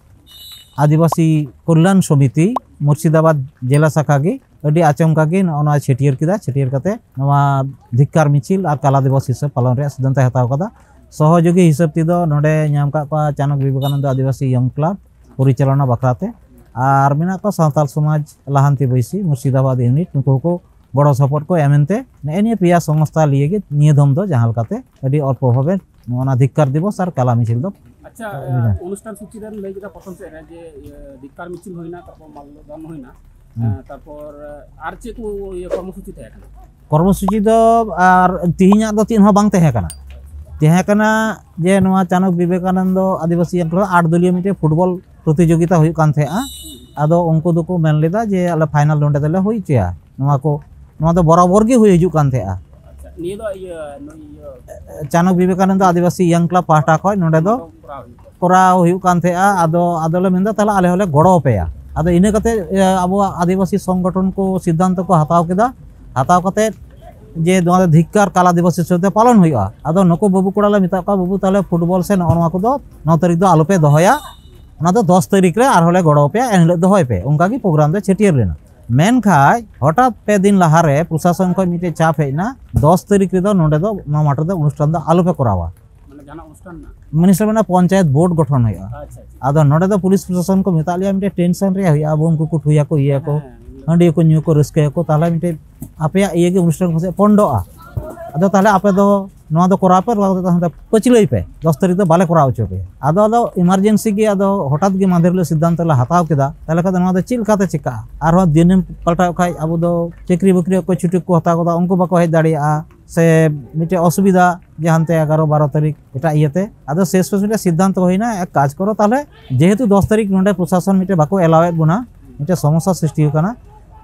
ᱟᱹᱫᱤᱵᱟᱹᱥᱤ ᱠᱚᱞᱭᱟᱱ ᱥᱚᱢᱤᱛᱤ ᱢᱩᱨᱥᱤᱫᱟᱵᱟᱫᱽ ᱡᱮᱞᱟ ᱥᱟᱠᱷᱟ ᱜᱮ ᱟᱹᱰᱤ ᱟᱪᱚᱢᱠᱟ ᱜᱮ ᱱᱚᱜᱼᱚ ᱱᱚᱣᱟ ᱪᱷᱟᱹᱴᱭᱟᱹᱨ ᱠᱮᱫᱟ᱾ ᱪᱷᱟᱹᱴᱭᱟᱹᱨ ᱠᱟᱛᱮ ᱱᱚᱣᱟ ᱫᱷᱤᱠᱠᱟᱨ ᱢᱤᱪᱷᱤᱞ ᱟᱨ ᱠᱟᱞᱟ ᱫᱤᱵᱚᱥ ᱦᱤᱥᱟᱹᱵ ᱯᱟᱞᱚᱱ ᱨᱮᱭᱟᱜ ᱥᱤᱫᱽᱫᱷᱟᱱᱛᱚᱭ ᱦᱟᱛᱟᱣ ᱠᱟᱫᱟ᱾ ᱥᱚᱦᱚᱡᱳᱜᱤ ᱦᱤᱥᱟᱹᱵ ᱛᱮᱫᱚ ᱱᱚᱰᱮ ᱧᱟᱢ ᱠᱟᱜ ᱠᱚᱣᱟ ᱪᱟᱱᱚᱠ ᱵᱤᱵᱮᱠᱟᱱᱚᱱᱫᱚ ᱟᱹᱫᱤᱵᱟᱹᱥᱤ ᱭᱚᱝ ᱠᱞᱟᱵᱽ ᱯᱚᱨᱤᱪᱟᱞᱚᱱᱟ ᱵᱟᱠᱷᱨᱟ ᱛᱮ, ᱟᱨ ᱢᱮᱱᱟᱜ ᱠᱚᱣᱟ ᱥᱟᱶᱛᱟᱞ ᱥᱚᱢᱟᱡᱽ ᱞᱟᱦᱟᱱᱛᱤ ᱵᱟᱹᱭᱥᱤ ᱢᱩᱨᱥᱤᱫᱟᱵᱟᱫᱽ ᱤᱭᱩᱱᱤᱴ, ᱱᱩᱠᱩ ᱦᱚᱸᱠᱚ ᱜᱚᱲᱚ ᱥᱚᱯᱚᱦᱚᱫ ᱠᱚ ᱮᱢ ᱮᱱᱛᱮ ᱱᱮᱜᱼᱮ ᱱᱤᱭᱟᱹ ᱯᱮᱭᱟ ᱥᱚᱝᱥᱛᱷᱟ ᱞᱤᱭᱮ ᱜᱮ ᱱᱤᱭᱟᱹ ᱫᱚᱢ ᱫᱚ ᱡᱟᱦᱟᱸ ᱞᱮᱠᱟᱛᱮ ᱟᱹᱰᱤ ᱚᱞᱯᱚ ᱵᱷᱟᱵᱮ ᱱᱚᱜᱼᱚ ᱱᱟ ᱫᱷᱤᱠᱠᱟᱨ ᱫᱤᱵᱚᱥ ᱟᱨ ᱠᱟᱞᱟ ᱢᱤᱪᱷᱤᱞ ᱫᱚ ᱟᱪᱪᱷᱟ, ᱦᱩᱭᱱᱟ᱾ ᱮ, ᱚᱱᱩᱥᱴᱷᱟᱱ ᱥᱩᱪᱤ ᱨᱮᱢ ᱞᱟᱹᱭ ᱠᱮᱫᱟ ᱯᱨᱚᱛᱷᱚᱢ ᱥᱮᱫ ᱨᱮ ᱡᱮ, ᱤᱭᱟᱹ, ᱫᱷᱤᱠᱠᱟᱨ ᱢᱤᱪᱷᱤᱞ ᱦᱩᱭᱱᱟ, ᱛᱟᱨᱯᱚᱨ ᱢᱟᱞᱞᱚᱫᱟᱱ ᱦᱩᱭᱱᱟ, ᱦᱩᱸ᱾ ᱮ, ᱛᱟᱨᱯᱚᱨ, ᱮ, ᱟᱨ ᱪᱮᱫ ᱠᱚ, ᱤᱭᱟᱹ, ᱠᱚᱨᱢᱚᱥᱩᱪᱤ ᱛᱟᱦᱮᱸ ᱠᱟᱱᱟ? ᱠᱚᱨᱢᱚᱥᱩᱪᱤ ᱫᱚ ᱟᱨ ᱛᱤᱦᱤᱧᱟᱜ ᱫᱚ ᱪᱮᱫ ᱦᱚᱸ ᱵᱟᱝ ᱛᱟᱦᱮᱸ ᱠᱟᱱᱟ᱾ ᱛᱟᱦᱮᱸ ᱠᱟᱱᱟ ᱡᱮ ᱱᱚᱣᱟ ᱪᱟᱱᱚᱠ ᱵᱤᱵᱮᱠᱟᱱᱚᱱᱫᱚ ᱟᱹᱫᱤᱵᱟᱹᱥᱤ ᱟᱴ ᱫᱚᱞᱤᱭᱚ ᱢᱤᱫᱴᱮᱡ ᱯᱷᱩᱴᱵᱚᱞ ᱯᱨᱚᱛᱤᱡᱳᱜᱤᱛᱟ ᱦᱩᱭᱩᱜ ᱠᱟᱱ ᱛᱟᱦᱮᱸᱜᱼᱟ᱾ ᱟᱫᱚ ᱩᱱᱠᱩ ᱫᱚᱠᱚ ᱢᱮᱱ ᱞᱮᱫᱟ ᱡᱮ ᱟᱞᱮ ᱯᱷᱟᱭᱱᱟᱞ ᱱᱚᱸᱰᱮ ᱫᱚᱞᱮ ᱦᱩᱭ ᱦᱚᱪᱚᱭᱟ᱾ ᱱᱚᱣᱟ ᱠᱚ, ᱱᱚᱣᱟ ᱫᱚ ᱵᱚᱨᱟᱵᱚᱨ ᱜᱮ ᱦᱩᱭ ᱦᱤᱡᱩᱜ ᱠᱟᱱ ᱛᱟᱦᱮᱸᱜᱼᱟ᱾ ᱟᱪᱪᱷᱟ, ᱱᱤᱭᱟᱹ ᱫᱚ ᱤᱭᱟᱹ, ᱱᱩᱭ ᱤᱭᱟᱹ ᱪᱟᱱᱚᱠ ᱵᱤᱵᱮᱠᱟᱱᱚᱱᱫᱚ ᱟᱹᱫᱤᱵᱟᱹᱥᱤ ᱭᱚᱝ ᱠᱞᱟᱵᱽ ᱯᱟᱦᱴᱟ ᱠᱷᱚᱱ ᱱᱚᱸᱰᱮ ᱫᱚ ᱠᱚᱨᱟᱣ ᱦᱩᱭᱩᱜ ᱠᱟᱱ ᱛᱟᱦᱮᱸᱜᱼᱟ᱾ ᱟᱫᱚ, ᱟᱫᱚᱞᱮ ᱢᱮᱱᱫᱟ, "ᱛᱟᱦᱞᱮ ᱟᱞᱮ ᱦᱚᱸᱞᱮ ᱜᱚᱲᱚ ᱟᱯᱮᱭᱟ᱾" ᱟᱫᱚ ᱤᱱᱟᱹ ᱠᱟᱛᱮ, ᱮ, ᱟᱵᱚᱣᱟᱜ ᱟᱹᱫᱤᱵᱟᱹᱥᱤ ᱥᱚᱝᱜᱚᱴᱷᱚᱱ ᱠᱚ ᱥᱤᱫᱽᱫᱷᱟᱱᱛᱚ ᱠᱚ ᱦᱟᱛᱟᱣ ᱠᱮᱫᱟ᱾ ᱦᱟᱛᱟᱣ ᱠᱟᱛᱮ ᱡᱮ ᱱᱚᱣᱟ ᱫᱚ ᱫᱷᱤᱠᱠᱟᱨ ᱠᱟᱞᱟ ᱫᱤᱵᱚᱥ ᱦᱤᱥᱟᱹᱵ ᱛᱮ ᱯᱟᱞᱚᱱ ᱦᱩᱭᱩᱜᱼᱟ᱾ ᱟᱫᱚ ᱱᱩᱠᱩ ᱵᱟᱹᱵᱩ ᱠᱚᱲᱟ ᱞᱮ ᱢᱮᱛᱟᱜ ᱠᱚᱣᱟ, "ᱵᱟᱹᱵᱩ, ᱛᱟᱦᱞᱮ ᱯᱷᱩᱴᱵᱚᱞ ᱥᱮ ᱱᱚᱜᱼᱚ ᱱᱚᱣᱟ ᱠᱚᱫᱚ ᱱᱚ ᱛᱟᱹᱨᱤᱠᱷ ᱫᱚ ᱟᱞᱚᱯᱮ ᱫᱚᱦᱚᱭᱟ, ᱚᱱᱟ ᱫᱚ ᱫᱚᱥ ᱛᱟᱹᱨᱤᱠᱷ ᱨᱮ ᱟᱨᱦᱚᱸ ᱞᱮ ᱜᱚᱲᱚ ᱟᱯᱮᱭᱟ, ᱮᱱᱦᱤᱞᱳᱜ ᱫᱚᱦᱚᱭ ᱯᱮ᱾" ᱚᱱᱠᱟ ᱜᱮ ᱯᱨᱳᱜᱨᱟᱢ ᱫᱚ ᱪᱷᱟᱹᱴᱭᱟᱹᱨ ᱞᱮᱱᱟ᱾ ᱢᱮᱱᱠᱷᱟᱱ ᱦᱚᱴᱟᱛ ᱯᱮ ᱫᱤᱱ ᱞᱟᱦᱟᱨᱮ ᱯᱨᱚᱥᱟᱥᱚᱱ ᱠᱷᱚᱱ ᱢᱤᱫᱴᱮᱡ ᱪᱟᱯ ᱦᱮᱡ ᱮᱱᱟ, "ᱫᱚᱥ ᱛᱟᱹᱨᱤᱠᱷ ᱨᱮᱫᱚ ᱱᱚᱰᱮ ᱫᱚ, ᱱᱚᱣᱟ ᱢᱟᱴᱷ ᱨᱮᱫᱚ ᱚᱱᱩᱥᱴᱷᱟᱱ ᱫᱚ ᱟᱞᱚᱯᱮ ᱠᱚᱨᱟᱣᱟ᱾" ᱢᱟᱱᱮ ᱡᱟᱦᱟᱱᱟᱜ ᱚᱱᱩᱥᱴᱷᱟᱱ ᱢᱮᱱᱟᱜᱼᱟ? ᱢᱤᱱᱤᱥᱴᱟᱨ ᱢᱮᱱᱟ ᱯᱚᱧᱪᱟᱭᱮᱛ ᱵᱳᱨᱰ ᱜᱚᱴᱷᱚᱱ ᱦᱩᱭᱩᱜᱼᱟ᱾ ᱟᱪᱪᱷᱟ, ᱟᱪᱪᱷᱟ᱾ ᱟᱫᱚ ᱱᱚᱰᱮ ᱫᱚ ᱯᱩᱞᱤᱥ ᱯᱨᱚᱥᱟᱥᱚᱱ ᱠᱚ ᱢᱮᱛᱟᱜ ᱞᱮᱭᱟ, ᱢᱤᱫᱴᱮᱡ ᱴᱮᱱᱥᱚᱱ ᱨᱮᱭᱟᱜ ᱦᱩᱭᱩᱜᱼᱟ, ᱟᱵᱚ ᱩᱱᱠᱩ ᱠᱚ ᱴᱷᱩᱭᱟᱠᱚ, ᱤᱭᱟᱹᱭᱟᱠᱚ, ᱦᱮᱸ, ᱦᱮᱸ᱾ ᱦᱟᱺᱰᱤ ᱠᱚ ᱧᱩ ᱠᱚ ᱨᱟᱹᱥᱠᱟᱹᱭᱟᱠᱚ, ᱛᱟᱦᱚᱞᱮ ᱢᱤᱫᱴᱮᱡ ᱟᱯᱮᱭᱟᱜ ᱤᱭᱟᱹ ᱜᱮ ᱚᱱᱩᱥᱴᱷᱟᱱ ᱠᱚ ᱯᱟᱥᱮᱡ ᱯᱚᱱᱰᱚᱜᱼᱟ᱾ ᱟᱫᱚ ᱛᱟᱦᱚᱞᱮ ᱟᱯᱮ ᱫᱚ ᱱᱚᱣᱟ ᱫᱚ ᱠᱚᱨᱟᱣ ᱯᱮ, ᱠᱚᱨᱟᱣ ᱠᱟᱛᱮ ᱛᱟᱦᱚᱞᱮ ᱯᱟᱹᱪᱷᱞᱟᱹᱭ ᱯᱮ, ᱫᱚᱥ ᱛᱟᱹᱨᱤᱠᱷ ᱫᱚ ᱵᱟᱞᱮ ᱠᱚᱨᱟᱣ ᱦᱚᱪᱚ ᱯᱮᱭᱟ᱾ ᱟᱫᱚ, ᱟᱫᱚ ᱮᱢᱟᱨᱡᱮᱱᱥᱤ ᱜᱮ ᱟᱫᱚ ᱦᱚᱴᱟᱛ ᱜᱮ ᱢᱟᱫᱷᱮᱨ ᱦᱤᱞᱳᱜ ᱥᱤᱫᱽᱫᱷᱟᱱᱛᱚ ᱞᱮ ᱦᱟᱛᱟᱣ ᱠᱮᱫᱟ, ᱛᱟᱦᱚᱞᱮ ᱠᱷᱟᱱ ᱫᱚ ᱱᱚᱣᱟ ᱫᱚ ᱪᱮᱫ ᱞᱮᱠᱟᱛᱮ ᱪᱤᱠᱟᱹᱜᱼᱟ? ᱟᱨᱦᱚᱸ ᱫᱤᱱᱮᱢ ᱯᱟᱞᱴᱟᱣ ᱠᱷᱟᱡ ᱟᱵᱚ ᱫᱚ ᱪᱟᱹᱠᱨᱤ ᱵᱟᱹᱠᱨᱤ ᱚᱠᱚᱭ ᱪᱷᱩᱴᱤ ᱠᱚ ᱦᱟᱛᱟᱣ ᱠᱟᱫᱟ, ᱩᱱᱠᱩ ᱵᱟᱠᱚ ᱦᱮᱡ ᱫᱟᱲᱮᱭᱟᱜᱼᱟ, ᱥᱮ ᱢᱤᱫᱴᱮᱡ ᱚᱥᱩᱵᱤᱫᱷᱟ ᱡᱮ ᱦᱟᱱᱛᱮ ᱮᱜᱟᱨᱚ ᱵᱟᱨᱚ ᱛᱟᱹᱨᱤᱠᱷ ᱮᱴᱟᱜ ᱤᱭᱟᱹᱛᱮ᱾ ᱟᱫᱚ ᱥᱮᱥ ᱯᱮᱥ ᱢᱤᱫᱴᱮᱡ ᱥᱤᱫᱽᱫᱷᱟᱱᱛᱚ ᱦᱩᱭᱱᱟ, ᱮᱠ ᱠᱟᱡᱽ ᱠᱚᱨᱚ ᱛᱟᱦᱚᱞᱮ, ᱡᱮᱦᱮᱛᱩ ᱫᱚᱥ ᱛᱟᱹᱨᱤᱠᱷ ᱱᱚᱰᱮ ᱯᱨᱚᱥᱟᱥᱚᱱ ᱢᱤᱫᱴᱮᱡ ᱵᱟᱠᱚ ᱮᱞᱟᱣᱮᱫ ᱵᱚᱱᱟ, ᱢᱤᱫᱴᱮᱡ ᱥᱚᱢᱚᱥᱥᱟ ᱥᱨᱤᱥᱴᱤ ᱟᱠᱟᱱᱟ,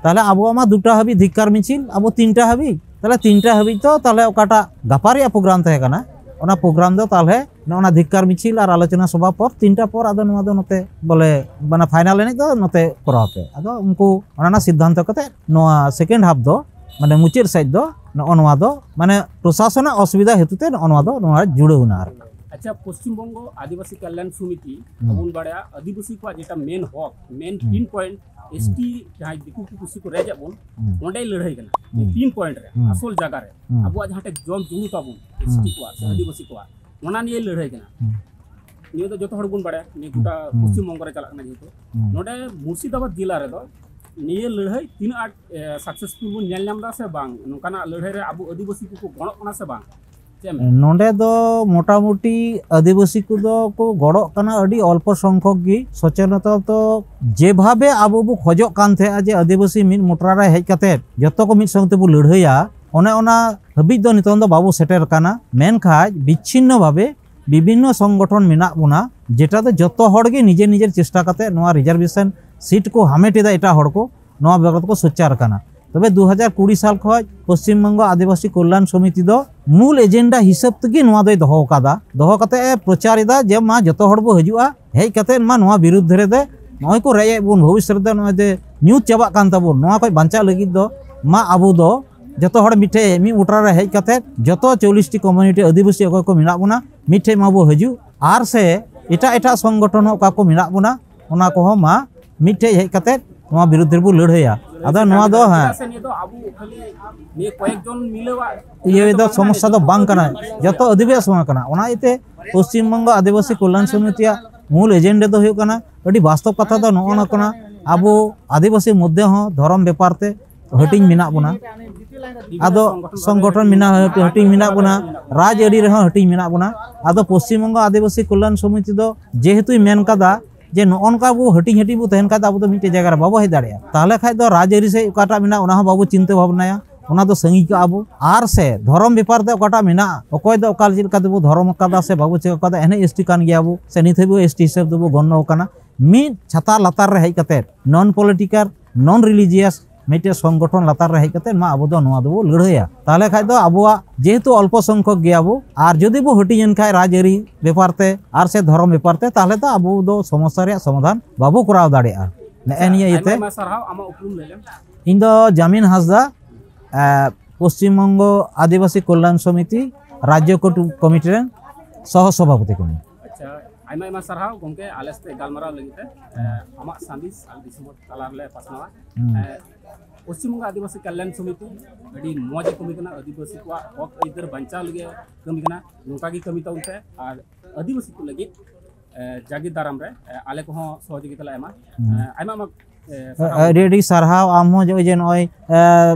ᱛᱟᱦᱚᱞᱮ ᱟᱵᱚᱣᱟᱜ ᱢᱟ ᱫᱩᱴᱟ ᱦᱟᱹᱵᱤᱡ ᱫᱷᱤᱠᱠᱟᱨ ᱢᱤᱪᱷᱤᱞ, ᱟᱵᱚ ᱛᱤᱱᱴᱟ ᱦᱟᱹᱵᱤᱡ, ᱛᱟᱦᱚᱞᱮ ᱛᱤᱱᱴᱟ ᱦᱟᱹᱵᱤᱡ ᱛᱚ ᱛᱟᱦᱚᱞᱮ ᱚᱠᱟᱴᱟᱜ ᱜᱟᱯᱟ ᱨᱮᱭᱟᱜ ᱯᱨᱳᱜᱨᱟᱢ ᱛᱟᱦᱮᱸ ᱠᱟᱱᱟ, ᱚᱱᱟ ᱯᱨᱳᱜᱨᱟᱢ ᱫᱚ ᱛᱟᱦᱚᱞᱮ ᱱᱚᱜᱼᱚ ᱱᱟ ᱫᱷᱤᱠᱠᱟᱨ ᱢᱤᱪᱷᱤᱞ ᱟᱨ ᱟᱞᱳᱪᱚᱱᱟ ᱥᱚᱵᱷᱟ ᱯᱚᱨ ᱛᱤᱱᱴᱟ ᱯᱚᱨ ᱟᱫᱚ ᱱᱚᱣᱟ ᱫᱚ ᱱᱚᱛᱮ ᱵᱚᱞᱮ ᱢᱟᱱᱮ ᱯᱷᱟᱭᱱᱟᱞ ᱮᱱᱮᱡ ᱫᱚ ᱱᱚᱛᱮ ᱠᱚᱨᱟᱣ ᱯᱮ᱾ ᱟᱫᱚ ᱩᱱᱠᱩ ᱚᱱᱟ ᱨᱮᱱᱟᱜ ᱥᱤᱫᱽᱫᱷᱟᱱᱛᱚ ᱠᱟᱛᱮ ᱱᱚᱣᱟ ᱥᱮᱠᱮᱱᱰ ᱦᱟᱯ ᱫᱚ, ᱢᱟᱱᱮ ᱢᱩᱪᱟᱹᱫ ᱥᱮᱫ ᱫᱚ ᱱᱚᱜᱼᱚ ᱱᱚᱣᱟ ᱫᱚ ᱢᱟᱱᱮ ᱯᱨᱚᱥᱟᱥᱚᱱᱟᱜ ᱚᱥᱩᱵᱤᱫᱷᱟ ᱦᱮᱛᱩ ᱛᱮ ᱱᱚᱜᱼᱚ ᱱᱚᱣᱟ ᱫᱚ ᱱᱚᱣᱟ ᱡᱩᱲᱟᱹᱣ ᱮᱱᱟ ᱟᱨ ᱟᱪᱪᱷᱟ, ᱯᱚᱥᱪᱤᱢ ᱵᱚᱝᱜᱚ ᱟᱹᱫᱤᱵᱟᱹᱥᱤ ᱠᱚᱞᱭᱟᱱ ᱥᱚᱢᱤᱛᱤ, ᱦᱩᱸ᱾ ᱟᱵᱚᱱ ᱵᱟᱲᱟᱭᱟ ᱟᱹᱫᱤᱵᱟᱹᱥᱤ ᱠᱚᱣᱟᱜ ᱡᱮᱴᱟ ᱢᱮᱱ ᱦᱚᱠ, ᱢᱮᱱ ᱦᱩᱸ᱾ ᱯᱤᱱ ᱯᱚᱭᱮᱱᱴ, ᱦᱩᱸ᱾ ᱮᱥᱴᱤ ᱡᱟᱦᱟᱸᱭ ᱫᱤᱠᱩ ᱠᱚ ᱯᱩᱥᱤ ᱠᱚ ᱨᱮᱡ ᱮᱫ ᱵᱚᱱ, ᱦᱩᱸ᱾ ᱚᱸᱰᱮᱭ ᱞᱟᱹᱲᱦᱟᱹᱭ ᱠᱟᱱᱟ᱾ ᱦᱩᱸ᱾ ᱯᱤᱱ ᱯᱚᱭᱮᱱᱴ ᱨᱮ, ᱦᱩᱸ᱾ ᱟᱥᱚᱞ ᱡᱟᱭᱜᱟ ᱨᱮ, ᱦᱩᱸ᱾ ᱟᱵᱚᱣᱟᱜ ᱡᱟᱦᱟᱸ ᱴᱷᱮᱱ ᱡᱚᱢ ᱡᱩᱲᱩ ᱛᱟᱵᱚᱱ, ᱦᱩᱸ᱾ ᱮᱥᱴᱤ ᱠᱚᱣᱟᱜ ᱥᱮ ᱦᱩᱸ᱾ ᱟᱹᱫᱤᱵᱟᱹᱥᱤ ᱠᱚᱣᱟᱜ, ᱚᱱᱟ ᱱᱤᱭᱮ ᱞᱟᱹᱲᱦᱟᱹᱭ ᱠᱟᱱᱟ᱾ ᱦᱩᱸ᱾ ᱱᱤᱭᱟᱹ ᱫᱚ ᱡᱚᱛᱚ ᱦᱚᱲ ᱵᱚᱱ ᱵᱟᱲᱟᱭᱟ, ᱱᱤᱭᱟᱹ ᱜᱚᱴᱟ ᱦᱩᱸ᱾ ᱯᱚᱥᱪᱤᱢ ᱵᱚᱝᱜᱚ ᱨᱮ ᱪᱟᱞᱟᱜ ᱠᱟᱱᱟ ᱡᱮᱦᱮᱛᱩ᱾ ᱦᱩᱸ᱾ ᱱᱚᱰᱮ ᱢᱩᱨᱥᱤᱫᱟᱵᱟᱫᱽ ᱡᱮᱞᱟ ᱨᱮᱫᱚ ᱱᱤᱭᱟᱹ ᱞᱟᱹᱲᱦᱟᱹᱭ ᱛᱤᱱᱟᱹᱜ ᱟᱸᱴ, ᱮ, ᱥᱟᱠᱥᱮᱥᱯᱷᱩᱞ ᱵᱚᱱ ᱧᱮᱞ ᱧᱟᱢ ᱮᱫᱟ ᱥᱮ ᱵᱟᱝ? ᱱᱚᱝᱠᱟᱱᱟᱜ ᱞᱟᱹᱲᱦᱟᱹᱭ ᱨᱮ ᱟᱵᱚ ᱟᱹᱫᱤᱵᱟᱹᱥᱤ ᱠᱚᱠᱚ ᱜᱚᱲᱚᱜ ᱠᱟᱱᱟ ᱥᱮ ᱵᱟᱝ? ᱪᱮᱫ ᱮᱢ ᱢᱮᱱᱟ? ᱱᱚᱰᱮ ᱫᱚ ᱢᱚᱴᱟᱢᱩᱴᱤ ᱟᱹᱫᱤᱵᱟᱹᱥᱤ ᱠᱚᱫᱚ ᱠᱚ ᱜᱚᱲᱚᱜ ᱠᱟᱱᱟ, ᱟᱹᱰᱤ ᱚᱞᱯᱚ ᱥᱚᱝᱠᱷᱚᱠ ᱜᱮ᱾ ᱥᱚᱪᱮᱛᱚᱱᱚᱛᱟ ᱫᱚ ᱡᱮᱵᱷᱟᱵᱮ ᱟᱵᱚ ᱵᱚ ᱠᱷᱚᱡᱚᱜ ᱠᱟᱱ ᱛᱟᱦᱮᱸᱜᱼᱟ ᱡᱮ ᱟᱹᱫᱤᱵᱟᱹᱥᱤ ᱢᱤᱫ ᱢᱚᱴᱨᱟ ᱨᱮ ᱦᱮᱡ ᱠᱟᱛᱮ ᱡᱚᱛᱚ ᱠᱚ ᱢᱤᱫ ᱥᱚᱝ ᱛᱮᱵᱚ ᱞᱟᱹᱲᱦᱟᱹᱭᱟ, ᱚᱱᱮ ᱚᱱᱟ ᱦᱟᱹᱵᱤᱡ ᱫᱚ ᱱᱤᱛᱚᱝ ᱫᱚ ᱵᱟᱵᱚ ᱥᱮᱴᱮᱨ ᱟᱠᱟᱱᱟ᱾ ᱢᱮᱱᱠᱷᱟᱡ ᱵᱤᱪᱷᱤᱱᱱᱚ ᱵᱷᱟᱵᱮ ᱵᱤᱵᱷᱤᱱᱱᱚ ᱥᱚᱝᱜᱚᱴᱷᱚᱱ ᱢᱮᱱᱟᱜ ᱵᱚᱱᱟ, ᱡᱮᱴᱟ ᱫᱚ ᱡᱚᱛᱚ ᱦᱚᱲ ᱜᱮ ᱱᱤᱡᱮᱨ ᱱᱤᱡᱮᱨ ᱪᱮᱥᱴᱟ ᱠᱟᱛᱮ ᱱᱚᱣᱟ ᱨᱤᱡᱟᱨᱵᱷᱮᱥᱚᱱ ᱥᱤᱴ ᱠᱚ ᱦᱟᱢᱮᱴ ᱮᱫᱟ ᱮᱴᱟᱜ ᱦᱚᱲ ᱠᱚ, ᱱᱚᱣᱟ ᱵᱟᱵᱚᱫ ᱠᱚ ᱥᱳᱪᱪᱟᱨ ᱠᱟᱱᱟ᱾ ᱛᱚᱵᱮ ᱫᱩ ᱦᱟᱡᱟᱨ ᱠᱩᱲᱤ ᱥᱟᱞ ᱠᱷᱚᱱ ᱯᱚᱥᱪᱤᱢ ᱵᱚᱝᱜᱚ ᱟᱹᱫᱤᱵᱟᱹᱥᱤ ᱠᱚᱞᱭᱟᱱ ᱥᱚᱢᱤᱛᱤ ᱫᱚ ᱢᱩᱞ ᱮᱡᱮᱱᱰᱟ ᱦᱤᱥᱟᱹᱵ ᱛᱮᱜᱮ ᱱᱚᱣᱟ ᱫᱚᱭ ᱫᱚᱦᱚ ᱟᱠᱟᱫᱟ᱾ ᱫᱚᱦᱚ ᱠᱟᱛᱮ ᱮ ᱯᱨᱚᱪᱟᱨ ᱮᱫᱟ ᱡᱮ ᱢᱟ ᱡᱚᱛᱚ ᱦᱚᱲ ᱵᱚ ᱦᱤᱡᱩᱜᱼᱟ, ᱦᱮᱡ ᱠᱟᱛᱮ ᱢᱟ ᱱᱚᱣᱟ ᱵᱤᱨᱩᱫᱽ ᱨᱮ ᱫᱮ ᱱᱚᱜᱼᱚᱭ ᱠᱚ ᱨᱮᱡ ᱮᱫ ᱵᱚᱱ, ᱵᱷᱚᱵᱤᱥᱥᱚᱛ ᱨᱮ ᱱᱚᱜᱼᱚᱭ ᱫᱮ ᱧᱩᱛ ᱪᱟᱵᱟᱜ ᱠᱟᱱ ᱛᱟᱵᱚᱱ, ᱱᱚᱣᱟ ᱠᱷᱚᱱ ᱵᱟᱧᱪᱟᱜ ᱞᱟᱹᱜᱤᱫ ᱫᱚ ᱢᱟ ᱟᱵᱚ ᱫᱚ ᱡᱚᱛᱚ ᱦᱚᱲ ᱢᱤᱫᱴᱷᱮᱡ ᱢᱤᱫ ᱢᱚᱴᱨᱟ ᱨᱮ ᱦᱮᱡ ᱠᱟᱛᱮ ᱡᱚᱛᱚ ᱪᱚᱞᱞᱤᱥ ᱴᱤ ᱠᱚᱢᱤᱭᱩᱱᱤᱴᱤ ᱟᱹᱫᱤᱵᱟᱹᱥᱤ ᱚᱠᱚᱭ ᱠᱚ ᱢᱮᱱᱟᱜ ᱵᱚᱱᱟ ᱢᱤᱫᱴᱷᱮᱡ ᱢᱟᱵᱚ ᱦᱤᱡᱩᱜ, ᱟᱨ ᱥᱮ ᱮᱴᱟᱜ ᱮᱴᱟᱜ ᱥᱚᱝᱜᱚᱴᱷᱚᱱ ᱦᱚᱸ ᱚᱠᱟ ᱠᱚ ᱢᱮᱱᱟᱜ ᱵᱚᱱᱟ ᱚᱱᱟ ᱠᱚᱦᱚᱸ ᱢᱟ ᱢᱤᱫᱴᱷᱮᱡ ᱦᱮᱡ ᱠᱟᱛᱮ ᱱᱚᱣᱟ ᱵᱤᱨᱩᱫᱽ ᱨᱮᱵᱚ ᱞᱟᱹᱲᱦᱟᱹᱭᱟ᱾ ᱟᱫᱚ ᱱᱚᱣᱟ ᱫᱚ, ᱦᱮᱸ, ᱪᱮᱫᱟᱜ ᱥᱮ ᱱᱤᱭᱟᱹ ᱫᱚ ᱟᱵᱚ ᱠᱷᱟᱹᱞᱤ ᱱᱤᱭᱟᱹ ᱠᱚᱭᱮᱠ ᱡᱚᱱ ᱢᱤᱞᱟᱹᱣᱟᱜ ᱤᱭᱟᱹ ᱫᱚ ᱥᱚᱢᱚᱥᱥᱟ ᱫᱚ ᱵᱟᱝ ᱠᱟᱱᱟ, ᱡᱚᱛᱚ ᱟᱹᱫᱤᱵᱟᱹᱥᱤ ᱥᱚᱢᱟᱡᱽ ᱠᱟᱱᱟ᱾ ᱚᱱᱟ ᱤᱭᱟᱹᱛᱮ ᱯᱚᱥᱪᱤᱢ ᱵᱚᱝᱜᱚ ᱟᱹᱫᱤᱵᱟᱹᱥᱤ ᱠᱚᱞᱭᱟᱱ ᱥᱚᱢᱤᱛᱤᱭᱟᱜ ᱢᱩᱞ ᱮᱡᱮᱱᱰᱟ ᱫᱚ ᱦᱩᱭᱩᱜ ᱠᱟᱱᱟ, ᱟᱹᱰᱤ ᱵᱟᱥᱛᱚᱵ ᱠᱟᱛᱷᱟ ᱫᱚ ᱱᱚᱜᱼᱚ ᱱᱚᱣᱟ ᱠᱟᱱᱟ, ᱟᱵᱚ ᱟᱹᱫᱤᱵᱟᱹᱥᱤ ᱢᱚᱫᱽᱫᱷᱮ ᱦᱚᱸ ᱫᱷᱚᱨᱚᱢ ᱵᱮᱯᱟᱨ ᱛᱮ ᱦᱟᱹᱴᱤᱧ ᱢᱮᱱᱟᱜ ᱵᱚᱱᱟ᱾ ᱟᱫᱚ ᱥᱚᱝᱜᱚᱴᱷᱚᱱ ᱢᱮᱱᱟᱜ, ᱦᱟᱹᱴᱤᱧ ᱢᱮᱱᱟᱜ ᱵᱚᱱᱟ, ᱨᱟᱡᱽ ᱟᱹᱨᱤ ᱨᱮᱦᱚᱸ ᱦᱟᱹᱴᱤᱧ ᱢᱮᱱᱟᱜ ᱵᱚᱱᱟ᱾ ᱟᱫᱚ ᱯᱚᱥᱪᱤᱢ ᱵᱚᱝᱜᱚ ᱟᱹᱫᱤᱵᱟᱹᱥᱤ ᱠᱚᱞᱭᱟᱱ ᱥᱚᱢᱤᱛᱤ ᱫᱚ ᱡᱮᱦᱮᱛᱩᱭ ᱢᱮᱱ ᱠᱟᱫᱟ ᱡᱮ ᱱᱚᱜᱼᱚ ᱱᱚᱝᱠᱟ ᱟᱵᱚ ᱦᱟᱹᱴᱤᱧ ᱦᱟᱹᱴᱤᱧ ᱵᱚ ᱛᱟᱦᱮᱱ ᱠᱷᱟᱡ ᱫᱚ ᱟᱵᱚ ᱫᱚ ᱢᱤᱫᱴᱮᱡ ᱡᱟᱭᱜᱟ ᱨᱮ ᱵᱟᱵᱚ ᱦᱮᱡ ᱫᱟᱲᱮᱭᱟᱜᱼᱟ, ᱛᱟᱦᱚᱞᱮ ᱠᱷᱟᱡ ᱫᱚ ᱨᱟᱡᱽ ᱟᱹᱨᱤ ᱥᱮᱫ ᱚᱠᱟᱴᱟᱜ ᱢᱮᱱᱟᱜᱼᱟ ᱚᱱᱟ ᱦᱚᱸ ᱵᱟᱵᱚ ᱪᱤᱱᱛᱟᱹ ᱵᱷᱟᱵᱽᱱᱟᱭᱟ, ᱚᱱᱟ ᱫᱚ ᱥᱟᱺᱜᱤᱧ ᱠᱟᱜᱼᱟ ᱵᱚ᱾ ᱟᱨ ᱥᱮ ᱫᱷᱚᱨᱚᱢ ᱵᱮᱯᱟᱨ ᱛᱮ ᱚᱠᱟᱴᱟᱜ ᱢᱮᱱᱟᱜᱼᱟ, ᱚᱠᱚᱭ ᱫᱚ ᱚᱠᱟ ᱪᱮᱫ ᱞᱮᱠᱟ ᱛᱮᱵᱚ ᱫᱷᱚᱨᱚᱢ ᱟᱠᱟᱫᱟ ᱥᱮ ᱵᱟᱵᱚ ᱪᱮᱫ ᱟᱠᱟᱫᱟ, ᱮᱱᱮᱡ ᱮᱥ ᱴᱤ ᱠᱟᱱ ᱜᱮᱭᱟ ᱵᱚ ᱥᱮ ᱱᱤᱛ ᱦᱟᱹᱵᱤᱡ ᱮᱥ ᱴᱤ ᱦᱤᱥᱟᱹᱵ ᱛᱮᱵᱚ ᱜᱚᱱᱱᱚ ᱟᱠᱟᱱᱟ᱾ ᱢᱤᱫ ᱪᱷᱟᱛᱟ ᱞᱟᱛᱟᱨ ᱨᱮ ᱦᱮᱡ ᱠᱟᱛᱮ, ᱱᱚᱱ ᱯᱚᱞᱤᱴᱤᱠᱟᱞ, ᱱᱚᱱ ᱨᱤᱞᱤᱡᱤᱭᱟᱥ ᱢᱤᱫᱴᱮᱡ ᱥᱚᱝᱜᱚᱴᱷᱚᱱ ᱞᱟᱛᱟᱨ ᱨᱮ ᱦᱮᱡ ᱠᱟᱛᱮ ᱢᱟ ᱟᱵᱚ ᱫᱚ ᱱᱚᱣᱟ ᱫᱚᱵᱚ ᱞᱟᱹᱲᱦᱟᱹᱭᱟ᱾ ᱛᱟᱦᱚᱞᱮ ᱠᱷᱟᱡ ᱫᱚ ᱟᱵᱚᱣᱟᱜ ᱡᱮᱦᱮᱛᱩ ᱚᱞᱯᱚ ᱥᱚᱝᱠᱷᱚᱠ ᱜᱮᱭᱟ ᱵᱚ, ᱟᱨ ᱡᱩᱫᱤ ᱵᱚ ᱦᱟᱹᱴᱤᱧ ᱮᱱ ᱠᱷᱟᱡ ᱨᱟᱡᱽᱟᱹᱨᱤ ᱵᱮᱯᱟᱨ ᱛᱮ ᱟᱨ ᱥᱮ ᱫᱷᱚᱨᱚᱢ ᱵᱮᱯᱟᱨ ᱛᱮ, ᱛᱟᱦᱚᱞᱮ ᱫᱚ ᱟᱵᱚ ᱫᱚ ᱥᱚᱢᱚᱥᱥᱟ ᱨᱮᱭᱟᱜ ᱥᱚᱢᱟᱫᱷᱟᱱ ᱵᱟᱵᱚ ᱠᱚᱨᱟᱣ ᱫᱟᱲᱮᱭᱟᱜᱼᱟ᱾ ᱱᱮᱜᱼᱮ ᱱᱤᱭᱟᱹ ᱟᱭᱢᱟ ᱤᱭᱟᱹᱛᱮ ᱟᱭᱢᱟ ᱥᱟᱨᱦᱟᱣ, ᱟᱢᱟᱜ ᱩᱯᱨᱩᱢ ᱞᱟᱹᱭ ᱞᱮᱢ᱾ ᱤᱧ ᱫᱚ ᱡᱟᱢᱤᱱ ᱦᱟᱸᱥᱫᱟ, ᱮ, ᱯᱚᱥᱪᱤᱢ ᱵᱚᱝᱜᱚ ᱟᱹᱫᱤᱵᱟᱹᱥᱤ ᱠᱚᱞᱭᱟᱱ ᱥᱚᱢᱤᱛᱤ ᱨᱟᱡᱽᱡᱚ ᱠᱚᱴᱩ-, ᱠᱚᱢᱤᱴᱤ ᱨᱮᱱ ᱥᱚᱦᱚ ᱥᱚᱵᱷᱟᱯᱚᱛᱤ ᱠᱟᱹᱱᱟᱹᱧ᱾ ᱟᱪᱪᱷᱟ, ᱟᱭᱢᱟ ᱟᱭᱢᱟ ᱥᱟᱨᱦᱟᱣ ᱜᱚᱢᱠᱮ, ᱟᱞᱮ ᱥᱟᱛᱮ ᱜᱟᱞᱢᱟᱨᱟᱣ ᱞᱟᱹᱜᱤᱫ ᱛᱮ᱾ ᱮ, ᱟᱢᱟᱜ ᱥᱟᱸᱫᱮᱥ ᱟᱞᱮ ᱫᱤᱥᱚᱢ ᱦᱚᱲ ᱛᱟᱞᱟ ᱨᱮᱞᱮ ᱯᱟᱥᱱᱟᱣᱟ᱾ ᱦᱩᱸ᱾ ᱮ, ᱯᱚᱥᱪᱤᱢ ᱵᱚᱝᱜᱚ ᱟᱹᱫᱤᱵᱟᱹᱥᱤ ᱠᱚᱞᱭᱟᱱ ᱥᱚᱢᱤᱛᱤ ᱟᱹᱰᱤ ᱢᱚᱡᱽ ᱮ ᱠᱟᱹᱢᱤ ᱠᱟᱱᱟ, ᱟᱹᱫᱤᱵᱟᱹᱥᱤ ᱠᱚᱣᱟᱜ ᱦᱚᱠ ᱟᱹᱭᱫᱟᱹᱨ ᱵᱟᱧᱪᱟᱣ ᱞᱟᱹᱜᱤᱫ ᱮ ᱠᱟᱹᱢᱤ ᱠᱟᱱᱟ᱾ ᱱᱚᱝᱠᱟ ᱜᱮ ᱠᱟᱹᱢᱤ ᱛᱟᱵᱚᱱ ᱯᱮ ᱟᱨ ᱟᱹᱫᱤᱵᱟᱹᱥᱤ ᱠᱚ ᱞᱟᱹᱜᱤᱫ, ᱮ, ᱡᱟᱹᱜᱤᱨ ᱫᱟᱨᱟᱢ ᱨᱮ, ᱮ, ᱟᱞᱮ ᱠᱚᱦᱚᱸ ᱥᱚᱦᱚᱡᱳᱜᱤᱛᱟ ᱞᱮ ᱮᱢᱟ᱾ ᱦᱩᱸ᱾ ᱮ, ᱟᱭᱢᱟ ᱟᱭᱢᱟ, ᱮ, ᱥᱟᱨᱦᱟᱣ᱾ ᱟᱹᱰᱤ ᱟᱹᱰᱤ ᱥᱟᱨᱦᱟᱣ ᱟᱢ ᱦᱚᱸ, ᱱᱚᱜᱼᱚᱭ ᱡᱮ ᱱᱚᱜᱼᱚᱭ, ᱮ,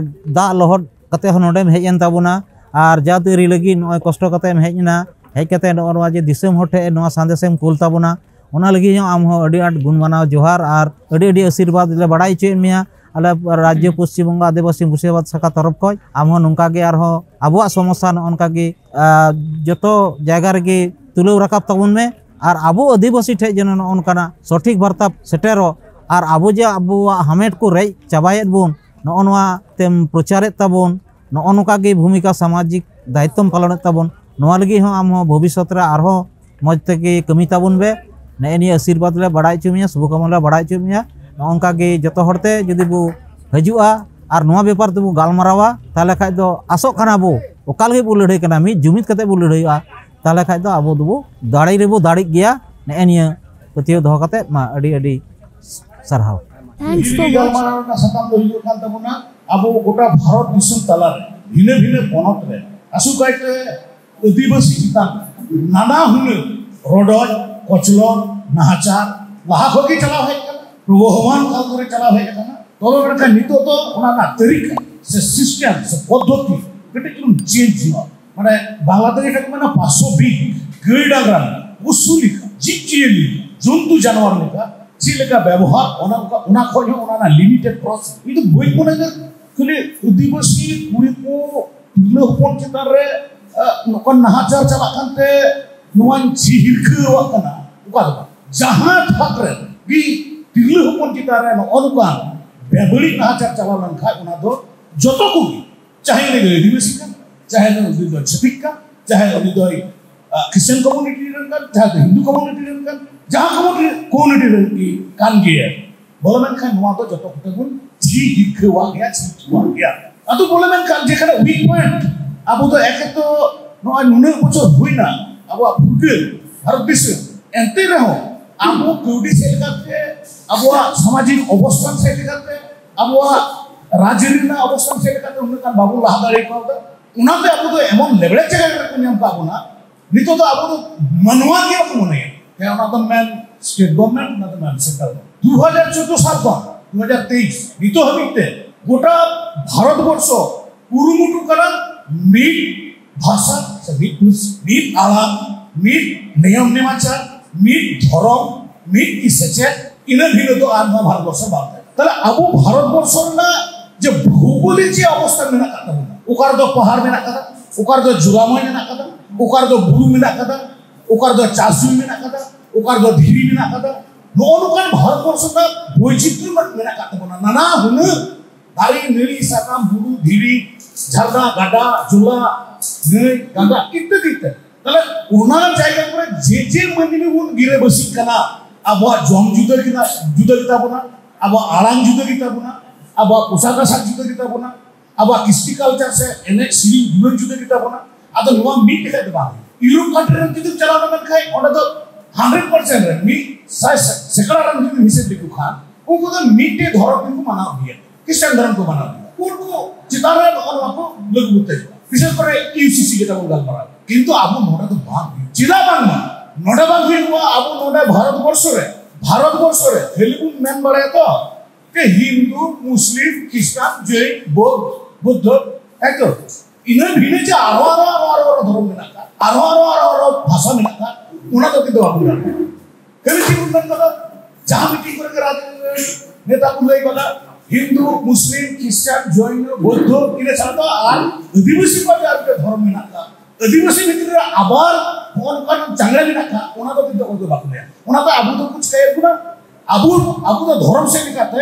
ᱫᱟᱜ ᱞᱚᱦᱚᱫ ᱠᱟᱛᱮ ᱦᱚᱸ ᱱᱚᱰᱮᱢ ᱦᱮᱡ ᱮᱱ ᱛᱟᱵᱚᱱᱟ ᱟᱨ ᱡᱟᱹᱛ ᱟᱹᱨᱤ ᱞᱟᱹᱜᱤᱫ ᱱᱚᱜᱼᱚᱭ ᱠᱚᱥᱴᱚ ᱠᱟᱛᱮ ᱮᱢ ᱦᱮᱡ ᱮᱱᱟ, ᱦᱮᱡ ᱠᱟᱛᱮ ᱱᱚᱜᱼᱚ ᱱᱚᱣᱟ ᱡᱮ ᱫᱤᱥᱚᱢ ᱦᱚᱲ ᱴᱷᱮᱱ ᱱᱚᱣᱟ ᱥᱟᱸᱫᱮᱥ ᱮᱢ ᱠᱩᱞ ᱛᱟᱵᱚᱱᱟ, ᱚᱱᱟ ᱞᱟᱹᱜᱤᱫ ᱦᱚᱸ ᱟᱢ ᱦᱚᱸ ᱟᱹᱰᱤ ᱟᱸᱴ ᱜᱩᱱ ᱢᱟᱱᱟᱣ ᱡᱚᱦᱟᱨ ᱟᱨ ᱟᱹᱰᱤ ᱟᱹᱰᱤ ᱟᱥᱤᱨᱵᱟᱫᱽ ᱞᱮ ᱵᱟᱲᱟᱭ ᱦᱚᱪᱚᱭᱮᱫ ᱢᱮᱭᱟ᱾ ᱟᱞᱮ ᱨᱟᱡᱽᱡᱚ ᱯᱚᱥᱪᱤᱢ ᱵᱚᱝᱜᱚ ᱟᱹᱫᱤᱵᱟᱹᱥᱤ ᱢᱩᱨᱥᱤᱫᱟᱵᱟᱫᱽ ᱥᱟᱠᱷᱟ ᱛᱚᱨᱚᱯ ᱠᱷᱚᱱ ᱟᱢ ᱦᱚᱸ ᱱᱚᱝᱠᱟ ᱜᱮ ᱟᱨᱦᱚᱸ ᱟᱵᱚᱣᱟᱜ ᱥᱚᱢᱚᱥᱥᱟ ᱱᱚᱜᱼᱚ ᱱᱚᱝᱠᱟ ᱜᱮ, ᱟ, ᱡᱚᱛᱚ ᱡᱟᱭᱜᱟ ᱨᱮᱜᱮ ᱛᱩᱞᱟᱹᱣ ᱨᱟᱠᱟᱵ ᱛᱟᱵᱚᱱ ᱢᱮ ᱟᱨ ᱟᱵᱚ ᱟᱹᱫᱤᱵᱟᱹᱥᱤ ᱴᱷᱮᱱ ᱡᱮᱱᱚ ᱱᱚᱜᱼᱚ ᱱᱚᱝᱠᱟᱱᱟᱜ ᱥᱚᱴᱷᱤᱠ ᱵᱟᱨᱛᱟ ᱥᱮᱴᱮᱨᱚᱜ ᱟᱨ ᱟᱵᱚ ᱡᱮ ᱟᱵᱚᱣᱟᱜ ᱦᱟᱢᱮᱴ ᱠᱚ ᱨᱮᱡ ᱪᱟᱵᱟᱭᱮᱫ ᱵᱚᱱ, ᱱᱚᱜᱼᱚ ᱱᱚᱣᱟ ᱛᱮᱢ ᱯᱨᱚᱪᱟᱨᱮᱫ ᱛᱟᱵᱚᱱ, ᱱᱚᱜᱼᱚ ᱱᱚᱝᱠᱟ ᱜᱮ ᱵᱷᱩᱢᱤᱠᱟ ᱥᱟᱢᱟᱡᱤᱠ ᱫᱟᱭᱤᱛᱛᱚᱢ ᱯᱟᱞᱚᱱᱮᱫ ᱛᱟᱵᱚᱱ᱾ ᱱᱚᱣᱟ ᱞᱟᱹᱜᱤᱫ ᱦᱚᱸ ᱟᱢ ᱦᱚᱸ ᱵᱷᱚᱵᱤᱥᱥᱚᱛ ᱨᱮ ᱟᱨᱦᱚᱸ ᱢᱚᱡᱽ ᱛᱮᱜᱮ ᱠᱟᱹᱢᱤ ᱛᱟᱵᱚᱱ ᱵᱮ᱾ ᱱᱮᱜᱼᱮ ᱱᱤᱭᱟᱹ ᱟᱥᱤᱨᱵᱟᱫᱽ ᱞᱮ ᱵᱟᱲᱟᱭ ᱦᱚᱪᱚ ᱢᱮᱭᱟ, ᱥᱩᱵᱷᱚᱠᱟᱢᱚᱱᱟ ᱞᱮ ᱵᱟᱲᱟᱭ ᱦᱚᱪᱚ ᱢᱮᱭᱟ᱾ ᱱᱚᱜᱼᱚ ᱱᱚᱝᱠᱟ ᱜᱮ ᱡᱚᱛᱚ ᱦᱚᱲ ᱛᱮ ᱡᱩᱫᱤ ᱵᱚ ᱦᱤᱡᱩᱜᱼᱟ ᱟᱨ ᱱᱚᱣᱟ ᱵᱮᱯᱟᱨ ᱛᱮᱵᱚ ᱜᱟᱞᱢᱟᱨᱟᱣᱟ, ᱛᱟᱦᱚᱞᱮ ᱠᱷᱟᱡ ᱫᱚ ᱟᱥᱚᱜ ᱠᱟᱱᱟ ᱵᱚ, ᱚᱠᱟ ᱞᱟᱹᱜᱤᱫ ᱵᱚ ᱞᱟᱹᱲᱦᱟᱹᱭ ᱠᱟᱱᱟ, ᱢᱤᱫ ᱡᱩᱢᱤᱫ ᱠᱟᱛᱮ ᱵᱚ ᱞᱟᱹᱲᱦᱟᱹᱭᱚᱜᱼᱟ, ᱛᱟᱦᱚᱞᱮ ᱠᱷᱟᱡ ᱫᱚ ᱟᱵᱚ ᱫᱚᱵᱚ ᱫᱟᱲᱮ ᱨᱮᱵᱚ ᱫᱟᱲᱮᱜ ᱜᱮᱭᱟ᱾ ᱱᱮᱜᱼᱮ ᱱᱤᱭᱟᱹ ᱯᱟᱹᱛᱭᱟᱹᱣ ᱫᱚᱦᱚ ᱠᱟᱛᱮ ᱢᱟ ᱟᱹᱰᱤ ᱟᱹᱰᱤ ᱥᱟᱨᱦᱟᱣ᱾ Thanks for watching. ᱜᱟᱞᱢᱟᱨᱟᱣ ᱨᱮᱱᱟᱜ ᱥᱟᱛᱟᱢ ᱫᱚ ᱦᱩᱭᱩᱜ ᱠᱟᱱ ᱛᱟᱵᱚᱱᱟ, ᱟᱵᱚ ᱜᱚᱴᱟ ᱵᱷᱟᱨᱚᱛ ᱫᱤᱥᱚᱢ ᱛᱟᱞᱟᱨᱮ ᱵᱷᱤᱱᱟᱹ ᱵᱷᱤᱱᱟᱹ ᱯᱚᱱᱚᱛ ᱨᱮ ᱟᱥᱩᱠᱟᱭᱛᱮ ᱟᱹᱫᱤᱵᱟᱹᱥᱤ ᱪᱮᱛᱟᱱ ᱱᱟᱱᱟ ᱦᱩᱱᱟᱹᱨ ᱨᱚᱰᱚᱡ, ᱠᱚᱪᱞᱚᱱ, ᱱᱟᱦᱟᱪᱟᱨ ᱞᱟᱦᱟ ᱠᱷᱚᱱ ᱜᱮ ᱪᱟᱞᱟᱣ ᱦᱮᱡ ᱟᱠᱟᱱᱟ, ᱯᱨᱚᱵᱚᱦᱚᱢᱟᱱ ᱠᱟᱞ ᱫᱷᱚᱨᱮ ᱪᱟᱞᱟᱣ ᱦᱮᱡ ᱟᱠᱟᱱᱟ᱾ ᱛᱚᱵᱮ ᱢᱮᱱᱠᱷᱟᱱ ᱱᱤᱛᱚᱜ ᱫᱚ ᱚᱱᱟ ᱨᱮᱱᱟᱜ ᱛᱟᱹᱨᱤᱠᱟ ᱥᱮ system ᱥᱮ ᱯᱚᱫᱽᱫᱷᱚᱛᱤ ᱠᱟᱹᱴᱤᱡ ᱪᱩᱞᱩᱝ change ᱧᱚᱜ, ᱢᱟᱱᱮ ᱵᱟᱝᱞᱟ ᱛᱮ ᱡᱮᱴᱟ ᱠᱚ ᱢᱮᱱᱟ ᱯᱟᱥᱚᱵᱤᱠ, ᱜᱟᱹᱭ ᱰᱟᱝᱨᱟ ᱞᱮᱠᱟ, ᱯᱚᱥᱩ ᱞᱮᱠᱟ, ᱡᱤᱵᱽ ᱡᱤᱭᱟᱹᱞᱤ ᱞᱮᱠᱟ, ᱡᱚᱱᱛᱩ ᱡᱟᱱᱣᱟᱨ ᱞᱮᱠᱟ ᱪᱮᱫ ᱞᱮᱠᱟ ᱵᱮᱵᱚᱦᱟᱨ, ᱚᱱᱟ ᱚᱱᱠᱟ, ᱚᱱᱟ ᱠᱷᱚᱱ ᱦᱚᱸ ᱚᱱᱟ ᱨᱮᱱᱟᱜ limited process᱾ ᱤᱧ ᱫᱚ ᱵᱟᱹᱧ ᱢᱚᱱᱮᱭᱟ ᱠᱷᱟᱹᱞᱤ ᱟᱹᱫᱤᱵᱟᱹᱥᱤ ᱠᱩᱲᱤ ᱠᱚ ᱛᱤᱨᱞᱟᱹ ᱦᱚᱯᱚᱱ ᱪᱮᱛᱟᱱ ᱨᱮ, ᱟᱜ, ᱱᱚᱝᱠᱟᱱ ᱱᱟᱦᱟᱪᱟᱨ ᱪᱟᱞᱟᱜ ᱠᱟᱱᱛᱮ ᱱᱚᱣᱟᱧ ᱪᱷᱤ ᱦᱤᱨᱠᱷᱟᱹᱣᱟᱜ ᱠᱟᱱᱟ, ᱚᱱᱠᱟ ᱫᱚ ᱵᱟᱝ᱾ ᱡᱟᱦᱟᱸ ᱛᱷᱟᱠ ᱨᱮ ᱜᱮ ᱛᱤᱨᱞᱟᱹ ᱦᱚᱯᱚᱱ ᱪᱮᱛᱟᱱ ᱨᱮ ᱱᱚᱜᱼᱚ ᱱᱚᱝᱠᱟᱱ ᱵᱮᱵᱟᱹᱲᱤᱡ ᱱᱟᱦᱟᱪᱟᱨ ᱪᱟᱞᱟᱣ ᱞᱮᱱᱠᱷᱟᱱ ᱚᱱᱟ ᱫᱚ ᱡᱚᱛᱚ ᱠᱚᱜᱮ, ᱪᱟᱦᱮ ᱩᱱᱤ ᱫᱚ ᱟᱹᱫᱤᱵᱟᱹᱥᱤ ᱠᱟᱱ, ᱪᱟᱦᱮ ᱩᱱᱤ ᱫᱚ ᱪᱷᱟᱹᱛᱤᱠ ᱠᱟᱱ, ᱪᱟᱦᱮ ᱩᱱᱤ ᱫᱚ, ᱟᱜ, ᱠᱷᱨᱤᱥᱪᱟᱱ community ᱨᱮᱱ ᱠᱟᱱ, ᱪᱟᱦᱮ ᱫᱚ ᱦᱤᱱᱫᱩ community ᱨᱮᱱ ᱠᱟᱱ, ᱡᱟᱦᱟᱸ community, community ᱨᱮᱱ ᱜᱮ ᱠᱟᱱ ᱜᱮᱭᱟ, ᱵᱚᱞᱮ ᱢᱮᱱᱠᱷᱟᱱ ᱱᱚᱣᱟ ᱫᱚ ᱡᱚᱛᱚ ᱠᱚᱛᱮ ᱵᱚᱱ ᱪᱷᱤ ᱦᱤᱨᱠᱷᱟᱹᱣᱟᱜ ᱜᱮᱭᱟ, ᱪᱷᱤ ᱛᱷᱩᱣᱟᱜ ᱜᱮᱭᱟ᱾ ᱟᱫᱚ ᱵᱚᱞᱮ ᱢᱮᱱᱠᱷᱟᱱ ᱡᱮᱠᱷᱟᱱᱮ weak point, ᱟᱵᱚ ᱫᱚ ᱮᱠᱮ ᱛᱚ ᱱᱚᱜᱼᱚᱭ ᱱᱩᱱᱟᱹᱜ ᱵᱚᱪᱷᱚᱨ ᱦᱩᱭᱱᱟ ᱟᱵᱚᱣᱟᱜ ᱯᱷᱩᱨᱜᱟᱹᱞ ᱵᱷᱟᱨᱚᱛ ᱫᱤᱥᱚᱢ, ᱮᱱᱛᱮ ᱨᱮᱦᱚᱸ ᱟᱵᱚ ᱠᱟᱹᱣᱰᱤ ᱥᱮᱫ ᱞᱮᱠᱟᱛᱮ, ᱟᱵᱚᱣᱟᱜ ᱥᱟᱢᱟᱡᱤᱠ ᱚᱵᱚᱥᱛᱷᱟᱱ ᱥᱮᱫ ᱞᱮᱠᱟᱛᱮ, ᱟᱵᱚᱣᱟᱜ ᱨᱟᱡᱽᱟᱹᱨᱤ ᱨᱮᱱᱟᱜ ᱚᱵᱚᱥᱛᱷᱟᱱ ᱥᱮᱫ ᱞᱮᱠᱟᱛᱮ ᱩᱱᱟᱹᱜ ᱜᱟᱱ ᱵᱟᱵᱚᱱ ᱞᱟᱦᱟ ᱫᱟᱲᱮ ᱠᱟᱣᱫᱟ᱾ ᱚᱱᱟᱛᱮ ᱟᱵᱚ ᱫᱚ ᱮᱢᱚᱱ ᱞᱮᱵᱲᱮ ᱡᱟᱭᱜᱟ ᱨᱮᱠᱚ ᱧᱟᱢ ᱠᱟᱜ ᱵᱚᱱᱟ, ᱱᱤᱛᱚᱜ ᱫᱚ ᱟᱵᱚ ᱫᱚ ᱢᱟᱱᱣᱟ ᱜᱮ ᱵᱟᱠᱚ ᱢᱚᱱᱮᱭᱟ᱾ ᱦᱮᱸ, ᱚᱱᱟ ᱫᱚ ᱢᱮᱱ state government, ᱚᱱᱟ ᱫᱚ ᱢᱮᱱ central government᱾ ᱫᱩ ᱦᱟᱡᱟᱨ ᱪᱳᱫᱽᱫᱳ ᱥᱟᱞ ᱠᱷᱚᱱ ᱫᱩ ᱦᱟᱡᱟᱨ ᱛᱮᱭᱤᱥ ᱱᱤᱛᱚᱜ ᱦᱟᱹᱵᱤᱡ ᱛᱮ ᱜᱚᱴᱟ ᱵᱷᱟᱨᱚᱛ ᱵᱚᱨᱥᱚ ᱠᱩᱨᱩᱢᱩᱴᱩ ᱠᱟᱱᱟ ᱢᱤᱫ ᱵᱷᱟᱥᱟ ᱥᱮ ᱢᱤᱫ ᱯᱟᱹᱨᱥᱤ, ᱢᱤᱫ ᱟᱲᱟᱝ, ᱢᱤᱫ ᱱᱤᱭᱚᱢ ᱱᱮᱢᱟᱪᱟᱨ, ᱢᱤᱫ ᱫᱷᱚᱨᱚᱢ, ᱢᱤᱫ ᱜᱮ ᱥᱮᱪᱮᱫ, ᱤᱱᱟᱹ ᱵᱷᱤᱱᱟᱹ ᱫᱚ ᱟᱨ ᱱᱚᱣᱟ ᱵᱷᱟᱨᱚᱛ ᱵᱚᱨᱥᱚ ᱵᱟᱝ ᱠᱟᱱᱟ᱾ ᱛᱟᱦᱞᱮ ᱟᱵᱚ ᱵᱷᱟᱨᱚᱛ ᱵᱚᱨᱥᱚ ᱨᱮᱱᱟᱜ ᱡᱮ ᱵᱷᱳᱣᱜᱳᱞᱤᱠ ᱡᱮ ᱚᱵᱚᱥᱛᱷᱟ ᱢᱮᱱᱟᱜ ᱟᱠᱟᱫ ᱛᱟᱵᱚᱱᱟ, ᱚᱠᱟ ᱨᱮᱫᱚ ᱯᱟᱦᱟᱲ ᱢᱮᱱᱟᱜ ᱟᱠᱟᱫᱟ, ᱚᱠᱟ ᱨᱮᱫᱚ ᱡᱚᱞᱟᱢᱚᱭ ᱢᱮᱱᱟᱜ ᱟᱠᱟᱫᱟ, ᱚᱠᱟ ᱨᱮᱫᱚ ᱵᱩᱨᱩ ᱢᱮᱱᱟᱜ ᱟᱠᱟᱫᱟ, ᱚᱠᱟ ᱨᱮᱫᱚ ᱪᱟᱥ ᱡᱚᱢᱤ ᱢᱮᱱᱟᱜ ᱟᱠᱟᱫᱟ, ᱚᱠᱟ ᱨᱮᱫᱚ ᱫᱷᱤᱨᱤ ᱢᱮᱱᱟᱜ ᱟᱠᱟᱫᱟ, ᱱᱚᱜᱼᱚ ᱱᱚᱝᱠᱟᱱ ᱵᱷᱟᱨᱚᱛ ᱵᱚᱨᱥᱚ ᱨᱮᱱᱟᱜ ᱵᱳᱭᱪᱤᱛᱨᱚ ᱢᱮᱱᱟᱜ ᱟᱠᱟᱫ ᱛᱟᱵᱚᱱᱟ, ᱱᱟᱱᱟ ᱦᱩᱱᱟᱹᱨ ᱫᱟᱨᱮ, ᱱᱟᱹᱲᱤ, ᱥᱟᱠᱟᱢ, ᱵᱩᱨᱩ, ᱫᱷᱤᱨᱤ, ᱡᱷᱟᱨᱱᱟ, ᱜᱟᱰᱟ, ᱡᱚᱞᱟ, ᱱᱟᱹᱭ, ᱜᱟᱰᱟ ᱤᱛᱛᱟᱫᱤ ᱤᱛᱛᱟᱫᱤ᱾ ᱛᱟᱦᱞᱮ ᱚᱱᱟ ᱡᱟᱭᱜᱟ ᱠᱚᱨᱮ ᱡᱮ ᱡᱮ ᱢᱟᱹᱱᱢᱤ ᱵᱚᱱ ᱜᱤᱨᱟᱹᱵᱟᱹᱥᱤᱜ ᱠᱟᱱᱟ, ᱟᱵᱚᱣᱟᱜ ᱡᱚᱢ ᱡᱩᱫᱟᱹ ᱜᱮᱛᱟ-, ᱡᱩᱫᱟᱹ ᱜᱮᱛᱟ ᱵᱚᱱᱟ, ᱟᱵᱚᱣᱟᱜ ᱟᱲᱟᱝ ᱡᱩᱫᱟᱹ ᱜᱮᱛᱟ ᱵᱚᱱᱟ, ᱟᱵᱚᱣᱟᱜ ᱯᱳᱥᱟᱠ ᱟᱥᱟᱠ ᱡᱩᱫᱟᱹ ᱜᱮᱛᱟ ᱵᱚᱱᱟ, ᱟᱵᱚᱣᱟᱜ ᱠᱨᱤᱥᱴᱤ culture ᱥᱮ ᱮᱱᱮᱡ ᱥᱮᱨᱮᱧ ᱫᱩᱨᱟᱹᱝ ᱡᱩᱫᱟᱹ ᱜᱮᱛᱟ ᱵᱚᱱᱟ᱾ ᱟᱫᱚ ᱱᱚᱣᱟ ᱢᱤᱫ ᱞᱮᱠᱷᱟᱡ ᱫᱚ ᱵᱟᱝ ᱦᱩᱭᱩᱜᱼᱟ᱾ ᱤᱭᱩᱨᱳᱯ country ᱨᱮ ᱡᱩᱫᱤᱢ ᱪᱟᱞᱟᱣ ᱞᱮᱱᱠᱷᱟᱱ ᱚᱸᱰᱮ ᱫᱚ hundred percent ᱨᱮ ᱢᱤᱫ ᱥᱟᱭ ᱥᱮᱠᱲᱟ ᱨᱮᱢ ᱡᱩᱫᱤᱢ ᱦᱤᱥᱟᱹᱵ ᱞᱮᱠᱚ ᱠᱷᱟᱱ ᱩᱱᱠᱩ ᱫᱚ ᱢᱤᱫᱴᱮᱡ ᱫᱷᱚᱨᱚᱢ ᱜᱮᱠᱚ ᱢᱟᱱᱟᱣ ᱜᱮᱭᱟ, ᱠᱷᱨᱤᱥᱴᱟᱱ ᱫᱷᱚᱨᱚᱢ ᱠᱚ ᱢᱟᱱᱟᱣ ᱜᱮᱭᱟ᱾ ᱩᱱᱠᱩ ᱪᱮᱛᱟᱱ ᱨᱮ ᱱᱚᱜᱼᱚ ᱱᱚᱣᱟ ᱠᱚ ᱞᱟᱹᱜᱩ ᱠᱟᱛᱮ, ᱵᱤᱥᱮᱥ ᱠᱚᱨᱮ ᱤᱭᱩ ᱥᱤ ᱥᱤ ᱡᱮᱴᱟ ᱵᱚᱱ ᱜᱟᱞᱢᱟᱨᱟᱣ, ᱠᱤᱱᱛᱩ ᱟᱵᱚ ᱱᱚᱰᱮ ᱫᱚ ᱵᱟᱝ ᱦᱩᱭᱩᱜ᱾ ᱪᱮᱫᱟᱜ ᱵᱟᱝᱢᱟ ᱱᱚᱰᱮ ᱵᱟᱝ ᱦᱩᱭᱩᱜᱼᱟ? ᱟᱵᱚ ᱱᱚᱰᱮ ᱵᱷᱟᱨᱚᱛ ᱵᱚᱨᱥᱚ ᱨᱮ, ᱵᱷᱟᱨᱚᱛ ᱵᱚᱨᱥᱚ ᱨᱮ ᱠᱷᱟᱹᱞᱤ ᱵᱚᱱ ᱢᱮᱱ ᱵᱟᱲᱟᱭᱟ ᱛᱚ, ᱡᱮ ᱦᱤᱱᱫᱩ, ᱢᱩᱥᱞᱤᱢ, ᱠᱷᱨᱤᱥᱴᱟᱱ, ᱡᱚᱭᱱ, ᱵᱳᱫᱷ, ᱵᱩᱫᱽᱫᱷᱚ, ᱮᱠᱫᱚᱢ ᱤᱱᱟᱹ ᱵᱷᱤᱱᱟᱹ ᱡᱮ ᱟᱨᱚ ᱟᱨᱚ ᱟᱨᱚ ᱟᱨᱚ ᱟᱨᱚ ᱫᱷᱚᱨᱚᱢ ᱢᱮᱱᱟᱜ ᱠᱟᱜ, ᱟᱨᱚ ᱟᱨᱚ ᱟᱨᱚ ᱟᱨᱚ ᱵᱷᱟᱥᱟ ᱢᱮᱱᱟᱜ ᱠᱟᱜ, ᱚᱱᱟ ᱫᱚ ᱠᱤᱱᱛᱩ ᱵᱟᱵᱚᱱ ᱜᱟᱱ ᱠᱟᱱᱟ᱾ ᱠᱷᱟᱹᱞᱤ ᱪᱮᱫ ᱵᱚᱱ ᱢᱮᱱ ᱠᱟᱫᱟ, ᱡᱟᱦᱟᱸ ᱢᱤᱴᱤᱝ ᱠᱚᱨᱮ ᱜᱮ ᱨᱟᱡᱽ ᱱᱮᱛᱟ ᱠᱚ ᱞᱟᱹᱭ ᱠᱟᱫᱟ, ᱦᱤᱱᱫᱩ, ᱢᱩᱥᱞᱤᱢ, ᱠᱷᱨᱤᱥᱴᱟᱱ, ᱡᱚᱭᱱᱚ, ᱵᱳᱫᱽᱫᱷᱚ, ᱤᱱᱟᱹ ᱪᱷᱟᱲᱟ ᱫᱚ ᱟᱨ ᱟᱹᱫᱤᱵᱟᱹᱥᱤ ᱠᱚᱣᱟᱜ ᱡᱟᱦᱟᱸ ᱢᱤᱫᱴᱮᱱ ᱫᱷᱚᱨᱚᱢ ᱢᱮᱱᱟᱜ ᱠᱟᱜ, ᱟᱹᱫᱤᱵᱟᱹᱥᱤ ᱵᱷᱤᱛᱨᱤ ᱨᱮ ᱟᱵᱟᱨ ᱦᱚᱸᱜᱼᱚ ᱱᱚᱝᱠᱟᱱ ᱪᱟᱝᱲᱟ ᱢᱮᱱᱟᱜ ᱠᱟᱜ, ᱚᱱᱟ ᱫᱚ ᱠᱤᱱᱛᱩ ᱚᱠᱚᱭ ᱫᱚ ᱵᱟᱠᱚ ᱞᱟᱹᱭᱟ᱾ ᱚᱱᱟ ᱫᱚ ᱟᱵᱚ ᱫᱚ ᱠᱚ ᱪᱤᱠᱟᱹᱭᱮᱫ ᱵᱚᱱᱟ, ᱟᱵᱚ, ᱟᱵᱚ ᱫᱚ ᱫᱷᱚᱨᱚᱢ ᱥᱮᱫ ᱞᱮᱠᱟᱛᱮ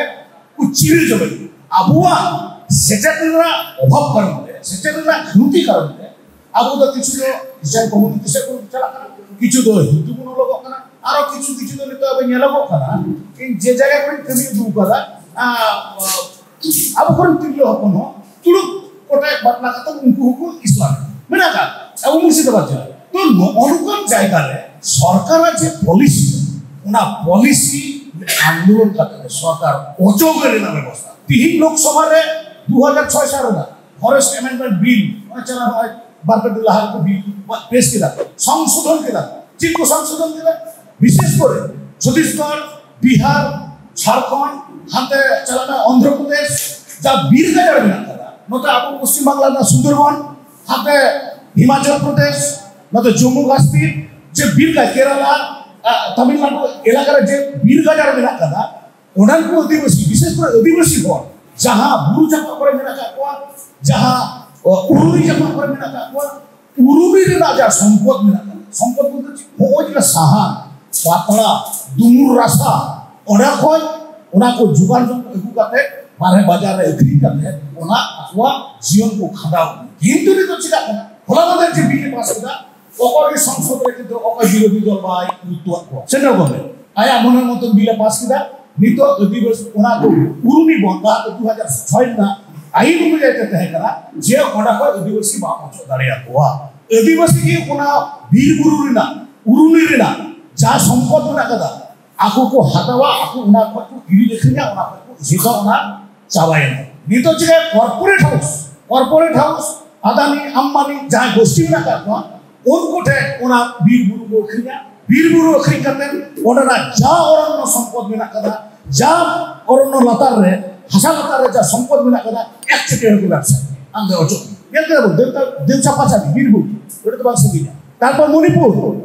ᱠᱚ ᱪᱤᱨ ᱡᱚᱵᱮ ᱟᱵᱚᱣᱟᱜ ᱥᱮᱪᱮᱫ ᱨᱮᱱᱟᱜ ᱚᱵᱷᱟᱵᱽ ᱠᱟᱨᱚᱱ ᱛᱮ, ᱥᱮᱪᱮᱫ ᱨᱮᱱᱟᱜ ᱠᱷᱟᱹᱱᱛᱤ ᱠᱟᱨᱚᱱ ᱛᱮ ᱟᱵᱚ ᱫᱚ ᱠᱤᱪᱷᱩ ᱫᱚ ᱠᱷᱨᱤᱥᱴᱟᱱ ᱠᱚᱢᱤᱭᱩᱱᱤᱴᱤ ᱥᱮᱫ ᱵᱚᱱ ᱪᱟᱞᱟᱜ ᱠᱟᱱᱟ, ᱠᱤᱪᱷᱩ ᱫᱚ ᱦᱤᱱᱫᱩ ᱵᱚᱱ ᱚᱞᱚᱜᱚᱜ ᱠᱟᱱᱟ, ᱟᱨᱚ ᱠᱤᱪᱷᱩ ᱠᱤᱪᱷᱩ ᱫᱚ ᱱᱤᱛᱚᱜ ᱟᱵᱚ ᱧᱮᱞᱚᱜᱚᱜ ᱠᱟᱱᱟ, ᱤᱧ ᱡᱮ ᱡᱟᱭᱜᱟ ᱠᱚᱨᱮᱧ ᱠᱟᱹᱢᱤ ᱟᱹᱜᱩ ᱠᱟᱫᱟ, ᱟᱸ, ᱟᱵᱚ ᱠᱚᱨᱮᱱ ᱛᱤᱨᱞᱟᱹ ᱦᱚᱯᱚᱱ ᱦᱚᱸ ᱛᱩᱲᱩᱠ ᱠᱚᱴᱮᱡ ᱵᱟᱯᱞᱟ ᱠᱟᱛᱮ ᱩᱱᱠᱩ ᱦᱚᱸᱠᱚ ᱤᱥᱞᱟᱢ ᱢᱮᱱᱟᱜ ᱟᱠᱟᱫ ᱟᱵᱚ ᱢᱩᱨᱥᱤᱫᱟᱵᱟᱫ ᱡᱮᱞᱟ᱾ ᱛᱚ ᱱᱚᱜᱼᱚ ᱱᱚᱝᱠᱟᱱ ᱡᱟᱭᱜᱟ ᱨᱮ ᱥᱚᱨᱠᱟᱨᱟᱜ ᱡᱮ ᱯᱚᱞᱤᱥᱤ, ᱚᱱᱟ ᱯᱚᱞᱤᱥᱤ ᱟᱱᱫᱳᱞᱚᱱ ᱠᱟᱛᱮ ᱥᱚᱨᱠᱟᱨ ᱚᱪᱚᱜ ᱨᱮᱱᱟᱜ ᱵᱮᱵᱚᱥᱛᱷᱟ᱾ ᱛᱤᱦᱤᱧ ᱞᱳᱠᱥᱚᱵᱷᱟ ᱨᱮ ᱫᱩ ᱦᱟᱡᱟᱨ ᱪᱷᱚᱭ ᱥᱟᱞ ᱨᱮᱱᱟᱜ ᱯᱷᱚᱨᱮᱥᱴ ᱟᱢᱮᱱᱰᱢᱮᱱᱴ ᱵᱤᱞ, ᱚᱱᱟ ᱪᱟᱞᱟᱣ ᱱᱚᱜᱼᱚᱭ ᱵᱟᱨ ᱯᱮ ᱫᱤᱱ ᱞᱟᱦᱟ ᱨᱮᱠᱚ ᱵᱤᱞ ᱯᱮᱥ ᱠᱮᱫᱟ, ᱥᱚᱝᱥᱳᱫᱷᱚᱱ ᱠᱮᱫᱟ᱾ ᱪᱮᱫ ᱠᱚ ᱥᱚᱝᱥᱳᱫᱷᱚᱱ ᱠᱮᱫᱟ? ᱵᱤᱥᱮᱥ ᱠᱚᱨᱮ ᱪᱷᱚᱛᱤᱥᱜᱚᱲ, ᱵᱤᱦᱟᱨ, ᱡᱷᱟᱲᱠᱷᱚᱸᱰ, ᱦᱟᱱᱛᱮ ᱪᱟᱞᱟᱜ ᱢᱮ ᱚᱱᱫᱷᱨᱚ ᱯᱨᱚᱫᱮᱥ, ᱡᱟ ᱵᱤᱨ ᱜᱟᱡᱟᱲ ᱢᱮᱱᱟᱜ ᱠᱟᱫᱟ, ᱱᱚᱛᱮ ᱟᱵᱚ ᱯᱚᱥᱪᱤᱢ ᱵᱟᱝᱞᱟ ᱨᱮᱱᱟᱜ ᱥᱩᱱᱫᱚᱨᱵᱚᱱ, ᱦᱟᱱᱛᱮ ᱦᱤᱢᱟᱪᱚᱞ ᱯᱨᱚᱫᱮᱥ, ᱱᱚᱛᱮ ᱡᱚᱢᱢᱩ ᱠᱟᱥᱢᱤᱨ, ᱡᱮ ᱵᱤᱨ ᱜᱟᱡᱟᱲ, ᱠᱮᱨᱟᱞᱟ, ᱟ, ᱛᱟᱢᱤᱞᱱᱟᱲᱩ ᱮᱞᱟᱠᱟ ᱨᱮ ᱡᱮ ᱵᱤᱨ ᱜᱟᱡᱟᱲ ᱢᱮᱱᱟᱜ ᱠᱟᱫᱟ, ᱚᱱᱟ ᱠᱚ ᱟᱹᱫᱤᱵᱟᱹᱥᱤ, ᱵᱤᱥᱮᱥ ᱠᱚᱨᱮ ᱟᱹᱫᱤᱵᱟᱹᱥᱤ ᱦᱚᱲ ᱡᱟᱦᱟᱸ ᱵᱩᱨᱩ ᱡᱟᱯᱟᱜ ᱠᱚᱨᱮ ᱢᱮᱱᱟᱜ ᱟᱠᱟᱫ ᱠᱚᱣᱟ, ᱡᱟᱦᱟᱸ, ᱚ, ᱩᱨᱩᱢᱤ ᱡᱟᱯᱟᱜ ᱠᱚᱨᱮ ᱢᱮᱱᱟᱜ ᱟᱠᱟᱫ ᱠᱚᱣᱟ, ᱩᱨᱩᱢᱤ ᱨᱮᱱᱟᱜ ᱡᱟᱦᱟᱸ ᱥᱚᱢᱯᱚᱫ ᱢᱮᱱᱟᱜ ᱟᱠᱟᱫᱟ, ᱥᱚᱢᱯᱚᱫ ᱵᱚᱞᱛᱮ ᱪᱮᱫ? ᱦᱚᱸᱜᱼᱚᱭ ᱡᱮ ᱥᱟᱦᱟᱱ, ᱯᱟᱛᱲᱟ, ᱫᱩᱢᱩᱨ ᱨᱟᱥᱟ, ᱚᱱᱟ ᱠᱷᱚᱱ ᱚᱱᱟ ᱠᱚ ᱡᱚᱜᱟᱲ ᱡᱚᱝ ᱟᱹᱜᱩ ᱠᱟᱛᱮ ᱵᱟᱨᱦᱮ ᱵᱟᱡᱟᱨ ᱨᱮ ᱟᱹᱠᱷᱨᱤᱧ ᱠᱟᱛᱮ ᱚᱱᱟ ᱟᱠᱚᱣᱟᱜ ᱡᱤᱭᱚᱱ ᱠᱚ ᱠᱷᱟᱸᱰᱟᱣ᱾ ᱠᱤᱱᱛᱩ ᱱᱤᱛᱚᱜ ᱪᱮᱫᱟᱜ ᱠᱟᱱᱟ? ᱦᱚᱞᱟ ᱢᱟᱫᱷᱮᱨ ᱡᱮ ᱵᱤᱞ ᱮ ᱯᱟᱥ ᱠᱮᱫᱟ, ᱚᱠᱚᱭ ᱜᱮ ᱥᱚᱝᱥᱚᱫ ᱨᱮ ᱠᱤᱱᱛᱩ ᱚᱠᱚᱭ ᱵᱤᱨᱳᱫᱷᱤ ᱫᱚᱞ ᱵᱟᱭ ᱩᱫᱩᱜ ᱟᱫ ᱠᱚᱣᱟ᱾ ᱥᱮᱱᱴᱨᱟᱞ ᱜᱚᱵᱷᱚᱨᱱᱢᱮᱱᱴ ᱟᱭᱟᱜ ᱢᱚᱱᱮ ᱢᱚᱛᱚᱱ ᱵᱤᱞ ᱮ ᱯᱟᱥ ᱠᱮᱫᱟ᱾ ᱱᱤᱛᱚᱜ ᱟᱹᱫᱤᱵᱟᱹᱥᱤ ᱚᱱᱟ ᱠᱚ ᱩᱨᱩᱢᱤ ᱵᱚᱱ ᱞᱟᱦᱟ ᱫᱚ ᱫᱩ ᱦᱟᱡᱟᱨ ᱪᱷᱚᱭ ᱨᱮᱱᱟᱜ ᱟᱭᱤᱱ ᱚᱱᱩᱡᱟᱭᱤ ᱛᱮ ᱛᱟᱦᱮᱸ ᱠᱟᱱᱟ ᱡᱮ ᱚᱸᱰᱮ ᱠᱷᱚᱱ ᱟᱹᱫᱤᱵᱟᱹᱥᱤ ᱵᱟᱢ ᱚᱪᱚᱜ ᱫᱟᱲᱮᱭᱟᱠᱚᱣᱟ᱾ ᱟᱹᱫᱤᱵᱟᱹᱥᱤ ᱜᱮ ᱚᱱᱟ ᱵᱤᱨ ᱵᱩᱨᱩ ᱨᱮᱱᱟᱜ, ᱩᱨᱩᱢᱤ ᱨᱮᱱᱟᱜ ᱡᱟᱦᱟᱸ ᱥᱚᱢᱯᱚᱫ ᱢᱮᱱᱟᱜ ᱠᱟᱫᱟ, ᱟᱠᱚ ᱠᱚ ᱦᱟᱛᱟᱣᱟ, ᱟᱠᱚ ᱚᱱᱟ ᱠᱷᱚᱱ ᱠᱚ ᱠᱤᱨᱤᱧ ᱟᱹᱠᱷᱨᱤᱧᱟ, ᱚᱱᱟ ᱠᱷᱚᱱ ᱠᱚ ᱡᱚᱛᱚ ᱚᱱᱟ ᱪᱟᱵᱟᱭᱮᱱᱟ᱾ ᱱᱤᱛᱚᱜ ᱪᱤᱠᱟᱹ? Corporate house, corporate house, Adani, Ambani, ᱡᱟᱦᱟᱸᱭ ᱜᱳᱥᱴᱤ ᱢᱮᱱᱟᱜ ᱟᱠᱟᱫ ᱠᱚᱣᱟ, ᱩᱱᱠᱩ ᱴᱷᱮᱱ ᱚᱱᱟ ᱵᱤᱨ ᱵᱩᱨᱩ ᱠᱚ ᱟᱹᱠᱷᱨᱤᱧᱟ᱾ ᱵᱤᱨ ᱵᱩᱨᱩ ᱟᱹᱠᱷᱨᱤᱧ ᱠᱟᱛᱮ ᱚᱸᱰᱮᱱᱟᱜ ᱡᱟ ᱚᱨᱚᱱᱱᱚ ᱥᱚᱢᱯᱚᱫ ᱢᱮᱱᱟᱜ ᱟᱠᱟᱫᱟ, ᱡᱟ ᱚᱨᱚᱱᱱᱚ ᱞᱟᱛᱟᱨ ᱨᱮ, ᱦᱟᱥᱟ ᱞᱟᱛᱟᱨ ᱨᱮ ᱡᱟ ᱥᱚᱢᱯᱚᱫ ᱢᱮᱱᱟᱜ ᱟᱠᱟᱫᱟ, ᱮᱠ ᱪᱟᱹᱴᱤᱭᱟᱹ ᱠᱚ ᱵᱮᱵᱥᱟ᱾ ᱟᱢ ᱫᱚ ᱚᱪᱚᱜ ᱢᱮ᱾ ᱧᱮᱞ ᱠᱮᱫᱟ ᱵᱚᱱ, ᱫᱮᱣ ᱪᱟᱯᱟ ᱪᱟᱹᱴᱤ, ᱵᱤᱨ ᱵᱩᱨᱩ, ᱚᱸᱰᱮ ᱫᱚ ᱵᱟᱝ ᱥᱟᱺᱜᱤᱧᱟ᱾ ᱛᱟᱨᱯᱚᱨ ᱢᱚᱱᱤᱯᱩᱨ,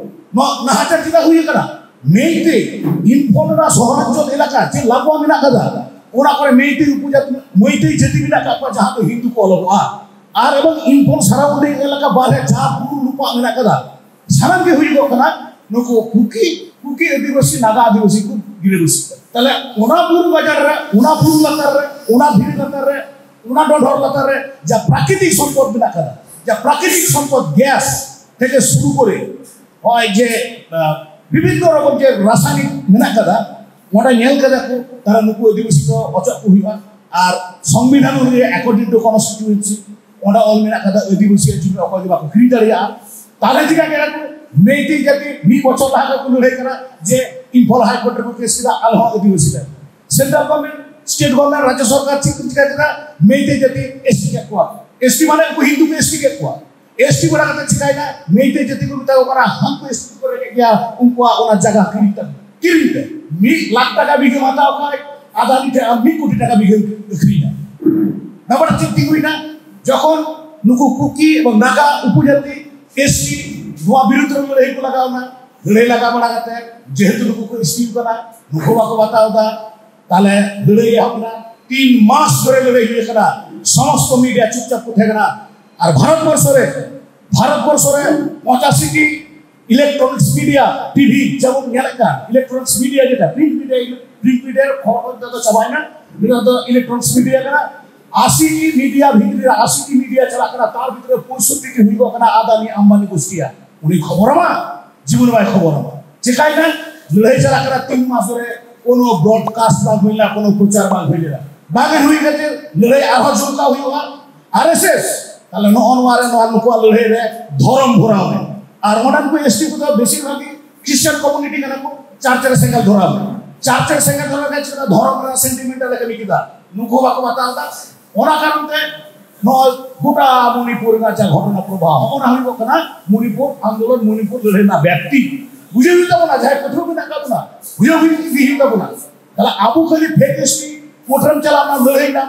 ᱱᱚᱣᱟ ᱱᱟᱦᱟᱪᱟᱨ ᱪᱮᱫᱟᱜ ᱦᱩᱭ ᱟᱠᱟᱱᱟ? ᱢᱮᱭᱛᱮ, ᱤᱢᱯᱷᱚᱞ ᱨᱮᱱᱟᱜ ᱥᱚᱦᱚᱨᱟᱧᱪᱚᱞ ᱮᱞᱟᱠᱟ ᱪᱮ ᱞᱟᱠᱣᱟ ᱢᱮᱱᱟᱜ ᱟᱠᱟᱫᱟ, ᱚᱱᱟ ᱠᱚᱨᱮ ᱢᱮᱭᱛᱮ ᱩᱯᱚᱡᱟᱹᱛᱤ, ᱢᱮᱭᱛᱮ ᱡᱟᱹᱛᱤ ᱢᱮᱱᱟᱜ ᱟᱠᱟᱫ ᱠᱚᱣᱟ, ᱡᱟᱦᱟᱸ ᱫᱚ ᱦᱤᱱᱫᱩ ᱠᱚ ᱚᱞᱚᱜᱚᱜᱼᱟ᱾ ᱟᱨ ᱮᱵᱚᱝ ᱤᱢᱯᱷᱚᱞ ᱥᱟᱨᱟᱣᱩᱱᱰᱤᱝ ᱮᱞᱟᱠᱟ ᱵᱟᱨᱦᱮ ᱡᱟᱦᱟᱸ ᱵᱩᱨᱩ ᱞᱩᱯᱟᱜ ᱢᱮᱱᱟᱜ ᱟᱠᱟᱫᱟ, ᱥᱟᱱᱟᱢ ᱜᱮ ᱦᱩᱭᱩᱜᱚᱜ ᱠᱟᱱᱟ ᱱᱩᱠᱩ ᱠᱩᱠᱤ, ᱠᱩᱠᱤ ᱟᱹᱫᱤᱵᱟᱹᱥᱤ, ᱱᱟᱜᱟ ᱟᱹᱫᱤᱵᱟᱹᱥᱤ ᱠᱚ ᱜᱤᱨᱟᱹᱵᱟᱹᱥᱤ ᱠᱟᱱᱟ᱾ ᱛᱟᱦᱞᱮ ᱚᱱᱟ ᱵᱩᱨᱩ ᱜᱟᱡᱟᱲ ᱨᱮ, ᱚᱱᱟ ᱵᱩᱨᱩ ᱞᱟᱛᱟᱨ ᱨᱮ, ᱚᱱᱟ ᱫᱷᱤᱨᱤ ᱞᱟᱛᱟᱨ ᱨᱮ, ᱚᱱᱟ ᱰᱚᱸᱰᱷᱚᱨ ᱞᱟᱛᱟᱨ ᱨᱮ ᱡᱟ ᱯᱨᱟᱠᱨᱤᱛᱤᱠ ᱥᱚᱢᱯᱚᱫ ᱢᱮᱱᱟᱜ ᱟᱠᱟᱫᱟ, ᱡᱟ ᱯᱨᱟᱠᱨᱤᱛᱤᱠ ᱥᱚᱢᱯᱚᱫ, ᱜᱮᱥ ᱛᱷᱮᱠᱮ ᱥᱩᱨᱩ ᱠᱚᱨᱮ ᱱᱚᱜᱼᱚᱭ ᱡᱮ, ᱟᱸ, ᱵᱤᱵᱷᱤᱱᱱᱚ ᱨᱚᱠᱚᱢ ᱡᱮ ᱨᱟᱥᱟᱭᱱᱤᱠ ᱢᱮᱱᱟᱜ ᱟᱠᱟᱫᱟ, ᱚᱸᱰᱮ ᱧᱮᱞ ᱠᱟᱫᱟ ᱠᱚ, ᱛᱟᱦᱞᱮ ᱱᱩᱠᱩ ᱟᱹᱫᱤᱵᱟᱹᱥᱤ ᱫᱚ ᱚᱪᱚᱜ ᱠᱚ ᱦᱩᱭᱩᱜᱼᱟ᱾ ᱟᱨ ᱥᱚᱝᱵᱤᱫᱷᱟᱱ ᱚᱱᱩᱡᱟᱭᱤ according to constituency ᱚᱸᱰᱮ ᱚᱞ ᱢᱮᱱᱟᱜ ᱟᱠᱟᱫᱟ, ᱟᱹᱫᱤᱵᱟᱹᱥᱤᱭᱟᱜ ᱡᱩᱢᱤ ᱚᱠᱚᱭ ᱜᱮ ᱵᱟᱠᱚ ᱠᱤᱨᱤᱧ ᱫᱟᱲᱮᱭᱟᱜᱼᱟ᱾ ᱛᱟᱦᱞᱮ ᱪᱤᱠᱟ ᱠᱮᱫᱟ ᱠᱚ? ᱢᱮᱭᱛᱮᱭ ᱡᱟᱹᱛᱤ ᱢᱤᱫ ᱵᱚᱪᱷᱚᱨ ᱞᱟᱦᱟ ᱠᱷᱚᱱ ᱠᱚ ᱞᱟᱹᱲᱦᱟᱹᱭ ᱠᱟᱱᱟ ᱡᱮ ᱤᱢᱯᱷᱚᱞ ᱦᱟᱭ ᱠᱳᱨᱴ ᱨᱮᱠᱚ ᱠᱮᱥ ᱠᱮᱫᱟ, ᱟᱞᱮ ᱦᱚᱸ ᱟᱹᱫᱤᱵᱟᱹᱥᱤ ᱞᱮ᱾ ᱥᱮᱱᱴᱨᱟᱞ ᱜᱚᱵᱷᱚᱨᱱᱢᱮᱱᱴ, ᱥᱴᱮᱴ ᱜᱚᱵᱷᱚᱨᱱᱢᱮᱱᱴ, ᱨᱟᱡᱽᱡᱚ ᱥᱚᱨᱠᱟᱨ ᱪᱮᱫ ᱠᱚ ᱪᱤᱠᱟ ᱠᱮᱫᱟ? ᱢᱮᱭᱛᱮᱭ ᱡᱟᱹᱛᱤ ᱮᱥᱴᱤ ᱠᱮᱫ ᱠᱚᱣᱟ᱾ ᱮᱥᱴᱤ ᱢᱟᱱᱮ ᱩᱱᱠᱩ ᱦᱤᱱᱫᱩ ᱠᱚ ᱮᱥᱴᱤ ᱠᱮᱫ ᱠᱚᱣᱟ᱾ ᱮᱥᱴᱤ ᱵᱟᱲᱟ ᱠᱟᱛᱮ ᱪᱤᱠᱟᱭᱮᱱᱟ? ᱢᱮᱭᱛᱮᱭ ᱡᱟᱹᱛᱤ ᱠᱚ ᱢᱮᱛᱟ ᱠᱚ ᱠᱟᱱᱟ, ᱦᱟᱱᱠᱩ ᱮᱥᱴᱤ ᱠᱚ ᱨᱮᱸᱜᱮᱡ ᱜᱮᱭᱟ, ᱩᱱᱠᱩᱣᱟᱜ ᱚᱱᱟ ᱡᱟᱭᱜᱟ ᱠᱤᱨᱤᱧ ᱛᱟᱠᱚ, ᱠᱤᱨᱤᱧ ᱯᱮ᱾ ᱢᱤᱫ ᱞᱟᱠᱷ ᱴᱟᱠᱟ ᱵᱤᱜᱷᱟᱹᱢ ᱦᱟᱛᱟᱣ ᱠᱷᱟᱡ ᱟᱫᱟᱱᱤ ᱴᱷᱮᱱ ᱟᱢ ᱢᱤᱫ ᱠᱳᱴᱤ ᱴᱟᱠᱟ ᱵᱤᱜᱷᱟᱹᱢ ᱟᱹᱠᱷᱨᱤᱧᱟ᱾ ᱵᱮᱯᱟᱨ ᱪᱮᱫ ᱛᱤᱸᱜᱩᱭᱮᱱᱟ? ᱡᱚᱠᱷᱚᱱ ᱱᱩᱠᱩ ᱠᱩᱠᱤ ᱮᱵᱚᱝ ᱱᱟᱜᱟ ᱩᱯᱚᱡᱟᱹᱛᱤ ᱮᱥᱴᱤ ᱱᱚᱣᱟ ᱵᱤᱨᱩᱫᱷ ᱨᱮ ᱞᱟᱹᱲᱦᱟᱹᱭ ᱠᱚ ᱞᱟᱜᱟᱣ ᱮᱱᱟ, ᱞᱟᱹᱲᱦᱟᱹᱭ ᱞᱟᱜᱟᱣ ᱵᱟᱲᱟ ᱠᱟᱛᱮ ᱡᱮᱦᱮᱛᱩ ᱱᱩᱠᱩ ᱠᱚ ᱮᱥᱴᱤ ᱠᱟᱱᱟ, ᱱᱩᱠᱩ ᱵᱟᱠᱚ ᱵᱟᱛᱟᱣ ᱮᱫᱟ, ᱛᱟᱦᱞᱮ ᱞᱟᱹᱲᱦᱟᱹᱭ ᱮᱦᱚᱵ ᱮᱱᱟ᱾ ᱛᱤᱱ ᱢᱟᱥ ᱫᱷᱚᱨᱮ ᱞᱟᱹᱲᱦᱟᱹᱭ ᱦᱩᱭ ᱟᱠᱟᱱᱟ, ᱥᱚᱢᱚᱥᱛᱚ ᱢᱤᱰᱤᱭᱟ ᱪᱩᱯᱪᱟᱯ ᱠᱚ ᱛᱟᱦᱮᱸ ᱠᱟᱱᱟ᱾ ᱟᱨ ᱵᱷᱟᱨᱚᱛ ᱵᱚᱨᱥᱚ ᱨᱮ, ᱵᱷᱟᱨᱚᱛ ᱵᱚᱨᱥᱚ ᱨᱮ ᱯᱚᱸᱪᱟᱥᱤ ᱴᱤ ᱤᱞᱮᱠᱴᱨᱚᱱᱤᱠᱥ ᱢᱤᱰᱤᱭᱟ, ᱴᱤᱵᱷᱤ ᱡᱮᱢᱚᱱ ᱧᱮᱞᱮᱫ ᱠᱟᱱ, ᱤᱞᱮᱠᱴᱨᱚᱱᱤᱠᱥ ᱢᱤᱰᱤᱭᱟ ᱡᱮᱴᱟ, ᱯᱨᱤᱱᱴ ᱢᱤᱰᱤᱭᱟ, ᱯᱨᱤᱱᱴ ᱢᱤᱰᱤᱭᱟ ᱠᱷᱚᱵᱚᱨ ᱠᱚ ᱱᱤᱛᱚᱜ ᱫᱚ ᱪᱟᱵᱟᱭᱮᱱᱟ, ᱱᱤᱛᱚᱜ ᱫᱚ ᱤᱞᱮᱠᱴᱨᱚᱱᱤᱠᱥ ᱢᱤᱰᱤᱭᱟ ᱠᱟᱱᱟ᱾ ᱟᱥᱤ ᱴᱤ ᱢᱤᱰᱤᱭᱟ ᱵᱷᱤᱛᱨᱤ ᱨᱮ, ᱟᱥᱤ ᱴᱤ ᱢᱤᱰᱤᱭᱟ ᱪᱟᱞᱟᱜ ᱠᱟᱱᱟ, ᱛᱟᱨ ᱵᱷᱤᱛᱨᱤ ᱨᱮ ᱯᱚᱸᱭᱥᱚᱴᱴᱤ ᱴᱤ ᱦᱩᱭᱩᱜ ᱠᱟᱱᱟ ᱟᱫᱟᱱᱤ ᱟᱢᱵᱟᱱᱤ ᱜᱳᱥᱴᱤᱭᱟ᱾ ᱩᱱᱤ ᱠᱷᱚᱵᱚᱨ ᱟᱢᱟ, ᱡᱤᱵᱚᱱ ᱵᱟᱭ ᱠᱷᱚᱵᱚᱨ ᱟᱢᱟ᱾ ᱪᱮᱠᱟᱭᱮᱱᱟ? ᱞᱟᱹᱲᱦᱟᱹᱭ ᱪᱟᱞᱟᱜ ᱠᱟᱱᱟ ᱛᱤᱱ ᱢᱟᱥ ᱨᱮ, ᱠᱳᱱᱳ ᱵᱨᱚᱰᱠᱟᱥᱴ ᱵᱟᱝ ᱦᱩᱭ ᱞᱮᱱᱟ, ᱠᱳᱱᱳ ᱯᱨᱚᱪᱟᱨ ᱵᱟᱝ ᱦᱩᱭ ᱞᱮᱱᱟ᱾ ᱵᱟᱝ ᱦᱩᱭ ᱠᱟᱛᱮ ᱞᱟᱹᱲᱦᱟᱹᱭ ᱟᱨᱦᱚᱸ ᱡᱳᱨ ᱠᱟᱜ ᱦᱩᱭᱩᱜᱼᱟ᱾ ᱟᱨ ᱮᱥ ᱮᱥ, ᱛᱟᱦᱞᱮ ᱱᱚᱜᱼᱚ ᱱᱚᱣᱟ ᱨᱮ, ᱱᱚᱣᱟ ᱱᱩᱠᱩᱣᱟᱜ ᱞᱟᱹᱲᱦᱟᱹᱭ ᱨᱮ ᱫᱷᱚᱨᱚᱢ ᱵᱷᱚᱨᱟᱣ ᱢᱮ᱾ ᱟᱨ ᱚᱸᱰᱮᱱ ᱠᱚ ᱮᱥᱴᱤ ᱠᱚᱫᱚ ᱵᱮᱥᱤᱨ ᱵᱷᱟᱜᱽ ᱜᱮ ᱠᱷᱨᱤᱥᱴᱟᱱ ᱠᱚᱢᱤᱭᱩᱱᱤᱴᱤ ᱠᱟᱱᱟ ᱠᱚ, ᱪᱟᱨᱪ ᱨᱮ ᱥᱮᱸᱜᱮᱞ ᱫᱷᱚᱨᱟᱣ ᱢᱮ᱾ ᱪᱟᱨᱪ ᱨᱮ ᱥᱮᱸᱜᱮᱞ ᱫᱷᱚᱨᱟᱣ ᱞᱮᱠᱷᱟᱱ ᱪᱮᱫ ᱞᱮᱠᱟ ᱫᱷᱚᱨᱚᱢ ᱨᱮᱱᱟᱜ ᱥᱮᱱᱴᱤᱢᱮᱱᱴ ᱞᱮᱠᱟ ᱢᱤᱫ ᱠᱮᱫᱟ, ᱱᱩᱠᱩ ᱵᱟᱠᱚ ᱵᱟᱛᱟᱣ ᱮᱫᱟ᱾ ᱚᱱᱟ ᱠᱟᱨᱚᱱ ᱛᱮ ᱱᱚᱣᱟ ᱜᱚᱴᱟ ᱢᱚᱱᱤᱯᱩᱨ ᱨᱮᱱᱟᱜ ᱡᱟ ᱜᱷᱚᱴᱚᱱᱟ ᱯᱨᱚᱵᱟᱦ, ᱦᱚᱸᱜᱼᱚ ᱱᱟ ᱦᱩᱭᱩᱜ ᱠᱟᱱᱟ ᱢᱚᱱᱤᱯᱩᱨ ᱟᱱᱫᱳᱞᱚᱱ, ᱢᱚᱱᱤᱯᱩᱨ ᱞᱟᱹᱲᱦᱟᱹᱭ ᱨᱮᱱᱟᱜ ᱵᱮᱯᱛᱤ᱾ ᱵᱩᱡᱷᱟᱹᱣ ᱦᱩᱭᱩᱜ ᱛᱟᱵᱚᱱᱟ, ᱡᱟᱦᱟᱸᱭ ᱯᱟᱹᱴᱷᱩᱣᱟᱹ ᱢᱮᱱᱟᱜ ᱟᱠᱟᱫ ᱵᱚᱱᱟ, ᱵᱩᱡᱷᱟᱹᱣ ᱦᱩᱭᱩᱜ ᱦᱩᱭᱩᱜ ᱛᱟᱵᱚᱱᱟ᱾ ᱛᱟᱦᱞᱮ ᱟᱵᱚ ᱠᱷᱟᱹᱞᱤ ᱯᱷᱮᱠ ᱮᱥ ᱴᱤ ᱠᱳᱨᱴ ᱨᱮᱢ ᱪᱟᱞᱟᱣ ᱮᱱᱟ, ᱞᱟᱹᱲᱦᱟᱹᱭ ᱮᱱᱟ,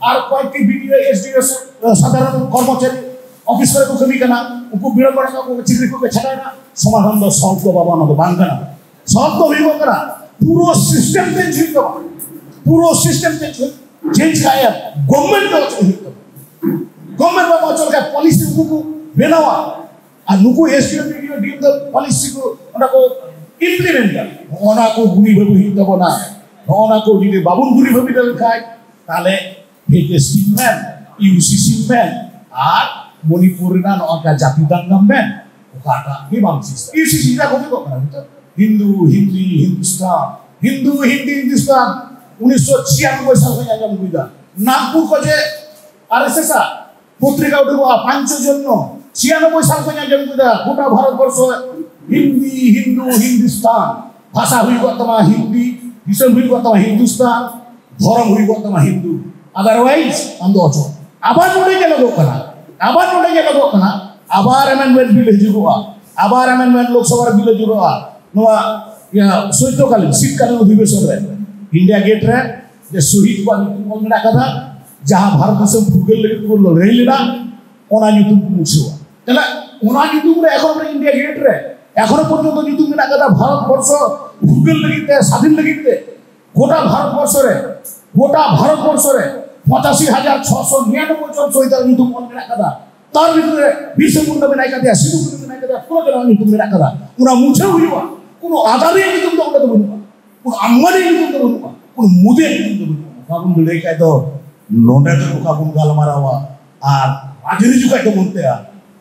ᱟᱨ ᱠᱚᱭᱮᱠᱴᱤ ᱵᱤ ᱰᱤ ᱳ, ᱮᱥ ᱰᱤ ᱳ, ᱥᱟᱫᱷᱟᱨᱚᱱ ᱠᱚᱨᱢᱚᱪᱟᱨᱤ ᱚᱯᱷᱤᱥ ᱠᱚᱨᱮ ᱠᱚ ᱠᱟᱹᱢᱤ ᱠᱟᱱᱟ, ᱩᱱᱠᱩ ᱵᱤᱲᱚᱢᱵᱚᱱᱟ ᱠᱚ ᱪᱟᱹᱠᱨᱤ ᱠᱚ ᱪᱷᱟᱰᱟᱣ ᱮᱱᱟ, ᱥᱚᱢᱟᱫᱷᱟᱱ ᱫᱚ ᱥᱚᱞᱵᱷ ᱫᱚ ᱵᱟᱵᱟ, ᱚᱱᱟ ᱫᱚ ᱵᱟᱝ ᱠᱟᱱᱟ᱾ ᱥᱚᱞᱵᱷ ᱫᱚ ᱦᱩᱭᱩᱜ ᱠᱟᱱᱟ ᱯᱩᱨᱟᱹ ᱥᱤᱥᱴᱮᱢ ᱪᱮᱧᱡᱽ ᱦᱩᱭᱩᱜ ᱛᱟᱵᱚᱱᱟ, ᱯᱩᱨᱟᱹ ᱥᱤᱥᱴᱮᱢ ᱪᱮᱧᱡᱽ ᱦᱩᱭᱩᱜ, ᱪᱮᱧᱡᱽ ᱠᱷᱟᱡ ᱜᱚᱵᱷᱢᱮᱱᱴ ᱫᱚ ᱚᱪᱚᱜ ᱦᱩᱭᱩᱜ ᱛᱟᱵᱚᱱᱟ᱾ ᱜᱚᱵᱷᱢᱮᱱᱴ ᱵᱟᱝ ᱚᱪᱚ ᱞᱮᱠᱷᱟᱡ ᱯᱚᱞᱤᱥᱤ ᱩᱱᱠᱩ ᱠᱚ ᱵᱮᱱᱟᱣᱟ, ᱟᱨ ᱱᱩᱠᱩ ᱮᱥ ᱰᱤ ᱳ, ᱵᱤ ᱰᱤ ᱳ, ᱰᱤ ᱮᱢ ᱫᱚ ᱯᱚᱞᱤᱥᱤ ᱠᱚ ᱚᱱᱟ ᱠᱚ ᱤᱢᱯᱞᱤᱢᱮᱱᱴ ᱫᱟ᱾ ᱚᱱᱟ ᱠᱚ ᱜᱩᱱᱤ ᱵᱷᱟᱹᱵᱤ ᱦᱩᱭᱩᱜ ᱛᱟᱵᱚᱱᱟ᱾ ᱱᱚᱜᱼᱚ ᱱᱟ ᱠᱚ ᱡᱩᱫᱤ ᱵᱟᱵᱚᱱ ᱜᱩᱱᱤ ᱵᱷᱟᱹᱵᱤ ᱞᱮᱱᱠᱷᱟᱡ, ᱛᱟᱦᱞᱮ ᱯᱷᱮᱠ ᱮᱥ ᱴᱤ ᱢᱮᱱ, ᱤᱭᱩ ᱥᱤ ᱥᱤ ᱢᱮᱱ, ᱟᱨ ᱢᱚᱱᱤᱯᱩᱨ ᱨᱮᱱᱟᱜ ᱱᱚᱜᱼᱚ ᱱᱚᱝᱠᱟ ᱡᱟᱹᱛᱤ ᱫᱟᱝᱜᱟᱢ ᱢᱮᱱ, ᱚᱠᱟᱴᱟᱜ ᱜᱮ ᱵᱟᱝ ᱪᱮᱥᱴᱟ᱾ ᱤᱭᱩ ᱥᱤ ᱥᱤ ᱪᱮᱫᱟᱜ ᱠᱚ ᱚᱪᱚᱜᱚᱜ ᱠᱟᱱᱟ ᱱᱤᱛᱚᱜ? ᱦᱤᱱᱫᱩ, ᱦᱤᱱᱫᱤ, ᱦᱤᱱᱫᱩᱥᱛᱟᱱ, ᱦᱤᱱᱫᱩ, ᱦᱤᱱᱫᱤ, ᱦᱤᱱᱫᱩᱥᱛᱟᱱ᱾ ᱩᱱᱤᱥᱥᱚ ᱪᱷᱤᱭᱟᱱᱚᱵᱵᱳᱭ ᱥᱟᱞ ᱠᱷᱚᱱ ᱟᱸᱡᱚᱢ ᱟᱹᱜᱩᱭᱮᱫᱟ᱾ ᱱᱟᱜᱽᱯᱩᱨ ᱠᱷᱚᱱ ᱡᱮ ᱟᱨ ᱮᱥ ᱮᱥ ᱟᱜ ᱯᱚᱛᱨᱤᱠᱟ ᱩᱰᱩᱠᱚᱜᱼᱟ, ᱯᱟᱸᱪᱚ ᱡᱚᱱᱢᱚ᱾ ᱪᱷᱤᱭᱟᱱᱚᱵᱵᱳᱭ ᱥᱟᱞ ᱠᱷᱚᱱ ᱟᱸᱡᱚᱢ ᱠᱮᱫᱟ, ᱜᱚᱴᱟ ᱵᱷᱟᱨᱚᱛ ᱵᱚᱨᱥᱚ ᱦᱤᱱᱫᱤ, ᱦᱤᱱᱫᱩ, ᱦᱤᱱᱫᱩᱥᱛᱟᱱ᱾ ᱵᱷᱟᱥᱟ ᱦᱩᱭᱩᱜᱚᱜ ᱛᱟᱢᱟ ᱦᱤᱱᱫᱤ, ᱫᱤᱥᱚᱢ ᱦᱩᱭᱩᱜᱚᱜ ᱛᱟᱢᱟ ᱦᱤᱱᱫᱩᱥᱛᱟᱱ, ᱫᱷᱚᱨᱚᱢ ᱦᱩᱭᱩᱜᱚᱜ ᱛᱟᱢᱟ ᱦᱤᱱᱫᱩ᱾ Otherwise, ᱟᱢ ᱫᱚ ᱚᱪᱚᱜ᱾ ᱟᱵᱟᱨ ᱱᱚᱰᱮ ᱧᱮᱞᱚᱜᱚᱜ ᱠᱟᱱᱟ, ᱟᱵᱟᱨ ᱱᱚᱰᱮ ᱧᱮᱞᱚᱜᱚᱜ ᱠᱟᱱᱟ, ᱟᱵᱟᱨ ᱟᱢᱮᱱᱰᱢᱮᱱᱴ ᱵᱤᱞ ᱦᱤᱡᱩᱜᱚᱜᱼᱟ, ᱟᱵᱟᱨ ᱟᱢᱮᱱᱰᱢᱮᱱᱴ ᱞᱳᱠᱥᱚᱵᱷᱟ ᱨᱮ ᱵᱤᱞ ᱦᱤᱡᱩᱜᱚᱜᱼᱟ᱾ ᱱᱚᱣᱟ, ᱤᱭᱟᱹ, ᱥᱚᱭᱛᱚᱠᱟᱞᱤᱱ, ᱥᱤᱛᱠᱟᱞᱤᱱ ᱚᱫᱷᱤᱵᱮᱥᱚᱱ ᱨᱮ ᱤᱱᱰᱤᱭᱟ ᱜᱮᱴ ᱨᱮ ᱡᱮ ᱥᱚᱦᱤᱫ ᱠᱚᱣᱟᱜ ᱧᱩᱛᱩᱢ ᱚᱞ ᱢᱮᱱᱟᱜ ᱠᱟᱫᱟ, ᱡᱟᱦᱟᱸ ᱵᱷᱟᱨᱚᱛ ᱫᱤᱥᱚᱢ ᱯᱷᱩᱨᱜᱟᱹᱞ ᱞᱟᱹᱜᱤᱫ ᱠᱚ ᱞᱟᱹᱲᱦᱟᱹᱭ ᱞᱮᱱᱟ, ᱚᱱᱟ ᱧᱩᱛᱩᱢ ᱠᱚ ᱢᱩᱪᱷᱟᱹᱣᱟ᱾ ᱛᱟᱦᱞᱮ ᱚᱱᱟ ᱧᱩᱛᱩᱢ ᱨᱮ ᱮᱠᱷᱚᱱ ᱨᱮ ᱤᱱᱰᱤᱭᱟ ᱜᱮᱴ ᱨᱮ ᱮᱠᱷᱚᱱᱚ ᱯᱚᱨᱡᱚᱱᱛᱚ ᱧᱩᱛᱩᱢ ᱢᱮᱱᱟᱜ ᱠᱟᱫᱟ, ᱵᱷᱟᱨᱚᱛ ᱵᱚᱨᱥᱚ ᱯᱷᱩᱨᱜᱟᱹᱞ ᱞᱟᱹᱜᱤᱫ ᱛᱮ, ᱥᱟᱫᱷᱤᱱ ᱞᱟᱹᱜᱤᱫ ᱛᱮ ᱜᱚᱴᱟ ᱵᱷᱟᱨᱚᱛ ᱵᱚᱨᱥᱚ ᱨᱮ, ᱜᱚᱴᱟ ᱵᱷᱟᱨᱚᱛ ᱵᱚᱨᱥᱚ ᱨᱮ ᱯᱚᱸᱪᱟᱥᱤ ᱦᱟᱡᱟᱨ ᱪᱷᱚᱥᱚ ᱱᱤᱨᱟᱱᱚᱵᱵᱳᱭ ᱡᱚᱱ ᱥᱚᱦᱤᱫᱟᱜ ᱧᱩᱛᱩᱢ ᱚᱞ ᱢᱮᱱᱟᱜ ᱠᱟᱫᱟ᱾ ᱛᱟᱨ ᱵᱷᱤᱛᱨᱤ ᱨᱮ ᱵᱤᱨᱥᱟ ᱢᱩᱱᱰᱟ ᱢᱮᱱᱟᱭ ᱠᱟᱫᱮᱭᱟ, ᱥᱤᱫᱩ ᱠᱟᱹᱱᱦᱩ ᱢᱮᱱᱟᱭ ᱠᱟᱫᱮᱭᱟ, ᱯᱩᱨᱟᱹ ᱡᱚᱱᱟᱜ ᱧᱩᱛᱩᱢ ᱢᱮᱱᱟᱜ ᱠᱟᱫᱟ᱾ ᱚᱱᱟ ᱢᱩᱪᱷᱟᱹᱣ ᱦᱩᱭᱩᱜᱼᱟ᱾ ᱠᱳᱱᱳ ᱟᱫᱟᱱᱤᱭᱟᱜ ᱧᱩᱛᱩᱢ ᱫᱚ ᱚᱸᱰᱮ ᱫᱚ ᱵᱟᱹᱱᱩᱜᱼᱟ, ᱠᱳᱱᱳ ᱟᱢᱵᱟᱱᱤᱭᱟᱜ ᱧᱩᱛᱩᱢ ᱫᱚ ᱵᱟᱹᱱᱩᱜᱼᱟ, ᱠᱳᱱᱳ ᱢᱳᱫᱤᱭᱟᱜ ᱧᱩᱛᱩᱢ ᱫᱚ ᱵᱟᱹᱱᱩᱜᱼᱟ᱾ ᱵᱟᱵᱚᱱ ᱞᱟᱹᱲᱦᱟᱹᱭ ᱠᱷᱟᱡ ᱫᱚ ᱱᱚᱰᱮ ᱫᱚ ᱱᱚᱝᱠᱟ ᱵᱚᱱ ᱜᱟᱞᱢᱟᱨᱟᱣᱟ, ᱟᱨ ᱨᱟᱡᱽᱱᱤᱛᱤ ᱡᱚᱠᱷᱟᱡ ᱫᱚ ᱵᱚᱱ ᱛᱮᱭᱟ,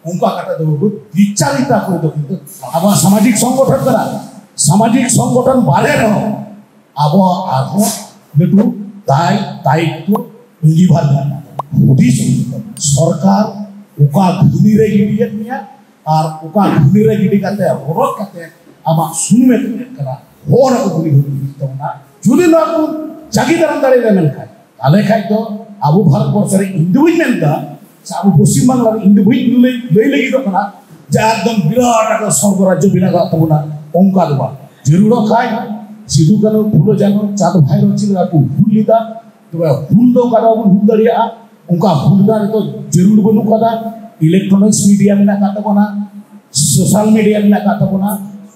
ᱚᱱᱠᱟ ᱠᱟᱛᱮ ᱫᱚ ᱵᱟᱵᱚ ᱵᱤᱪᱟᱨᱤᱛᱟ ᱠᱚ ᱫᱚ ᱠᱤᱱᱛᱩ ᱟᱵᱚᱣᱟᱜ ᱥᱟᱢᱟᱡᱤᱠ ᱥᱚᱝᱜᱚᱴᱷᱚᱱ ᱠᱟᱱᱟ᱾ ᱥᱟᱢᱟᱡᱤᱠ ᱥᱚᱝᱜᱚᱴᱷᱚᱱ ᱵᱟᱨᱦᱮ ᱨᱮᱦᱚᱸ ᱟᱵᱚᱣᱟᱜ ᱟᱨᱦᱚᱸ ᱞᱟᱹᱴᱩ ᱫᱟᱭ ᱫᱟᱭᱤᱛᱛᱚ ᱟᱹᱜᱤᱵᱷᱟᱨ ᱢᱮᱱᱟᱜᱼᱟ᱾ ᱦᱩᱫᱤᱥ ᱦᱩᱭᱩᱜ ᱛᱟᱵᱚᱱᱟ, ᱥᱚᱨᱠᱟᱨ ᱚᱠᱟ ᱜᱷᱩᱱᱤ ᱨᱮ ᱜᱤᱰᱤᱭᱮᱫ ᱢᱮᱭᱟ ᱟᱨ ᱚᱠᱟ ᱜᱷᱩᱱᱤ ᱨᱮ ᱜᱤᱰᱤ ᱠᱟᱛᱮ ᱨᱚᱰᱚᱡ ᱠᱟᱛᱮ ᱟᱢᱟᱜ ᱥᱩᱱᱩᱢᱮ ᱛᱩᱫᱮᱫ ᱠᱟᱱᱟ, ᱦᱚᱲ ᱟᱵᱚ ᱵᱩᱲᱤ ᱦᱚᱲ ᱦᱩᱭᱩᱜ ᱛᱟᱵᱚᱱᱟ᱾ ᱡᱩᱫᱤ ᱱᱚᱣᱟ ᱵᱚᱱ ᱡᱟᱸᱜᱮ ᱫᱟᱨᱟᱢ ᱫᱟᱲᱮᱭᱟᱫᱟ, ᱢᱮᱱᱠᱷᱟᱱ ᱛᱟᱦᱞᱮ ᱠᱷᱟᱡ ᱫᱚ ᱟᱵᱚ ᱵᱷᱟᱨᱚᱛ ᱵᱚᱨᱥᱚ ᱨᱮ, ᱤᱧ ᱫᱚ ᱵᱟᱹᱧ ᱢᱮᱱᱫᱟ ᱥᱮ ᱟᱵᱚ ᱯᱚᱥᱪᱤᱢ ᱵᱟᱝᱞᱟ ᱨᱮ, ᱤᱧ ᱫᱚ ᱵᱟᱹᱧ ᱞᱟᱹᱭ, ᱞᱟᱹᱭ ᱞᱟᱹᱜᱤᱫᱚᱜ ᱠᱟᱱᱟ ᱡᱮ ᱮᱠᱫᱚᱢ ᱵᱤᱨᱟᱴ ᱮᱠᱫᱚᱢ ᱥᱚᱨᱜᱚ ᱨᱟᱡᱽᱡᱚ ᱵᱮᱱᱟᱣ ᱠᱟᱜ ᱛᱟᱵᱚᱱᱟ, ᱚᱱᱠᱟ ᱫᱚ ᱵᱟᱝ᱾ ᱡᱟᱹᱨᱩᱲᱚᱜ ᱠᱷᱟᱡ ᱥᱤᱫᱩ ᱠᱟᱹᱱᱦᱩ ᱯᱷᱩᱞᱳ ᱡᱷᱟᱱᱳ ᱪᱟᱸᱫᱽ ᱵᱷᱟᱭᱨᱳ ᱪᱮᱫ ᱞᱮᱠᱟ ᱠᱚ ᱦᱩᱞ ᱞᱮᱫᱟ, ᱛᱚᱵᱮ ᱦᱩᱞ ᱫᱚ ᱚᱱᱠᱟ ᱫᱚ ᱵᱟᱵᱚᱱ ᱦᱩᱞ ᱫᱟᱲᱮᱭᱟᱜᱼᱟ᱾ ᱚᱱᱠᱟ ᱦᱩᱞ ᱨᱮᱱᱟᱜ ᱱᱤᱛᱚᱜ ᱡᱟᱹᱨᱩᱲ ᱵᱟᱹᱱᱩᱜ ᱠᱟᱫᱟ᱾ ᱤᱞᱮᱠᱴᱨᱚᱱᱤᱠᱥ ᱢᱤᱰᱤᱭᱟ ᱢᱮᱱᱟᱜ ᱟᱠᱟᱫ ᱛᱟᱵᱚᱱᱟ, ᱥᱳᱥᱟᱞ ᱢᱤᱰᱤᱭᱟ ᱢᱮᱱᱟᱜ ᱟᱠᱟᱫ ᱛᱟᱵᱚᱱᱟ,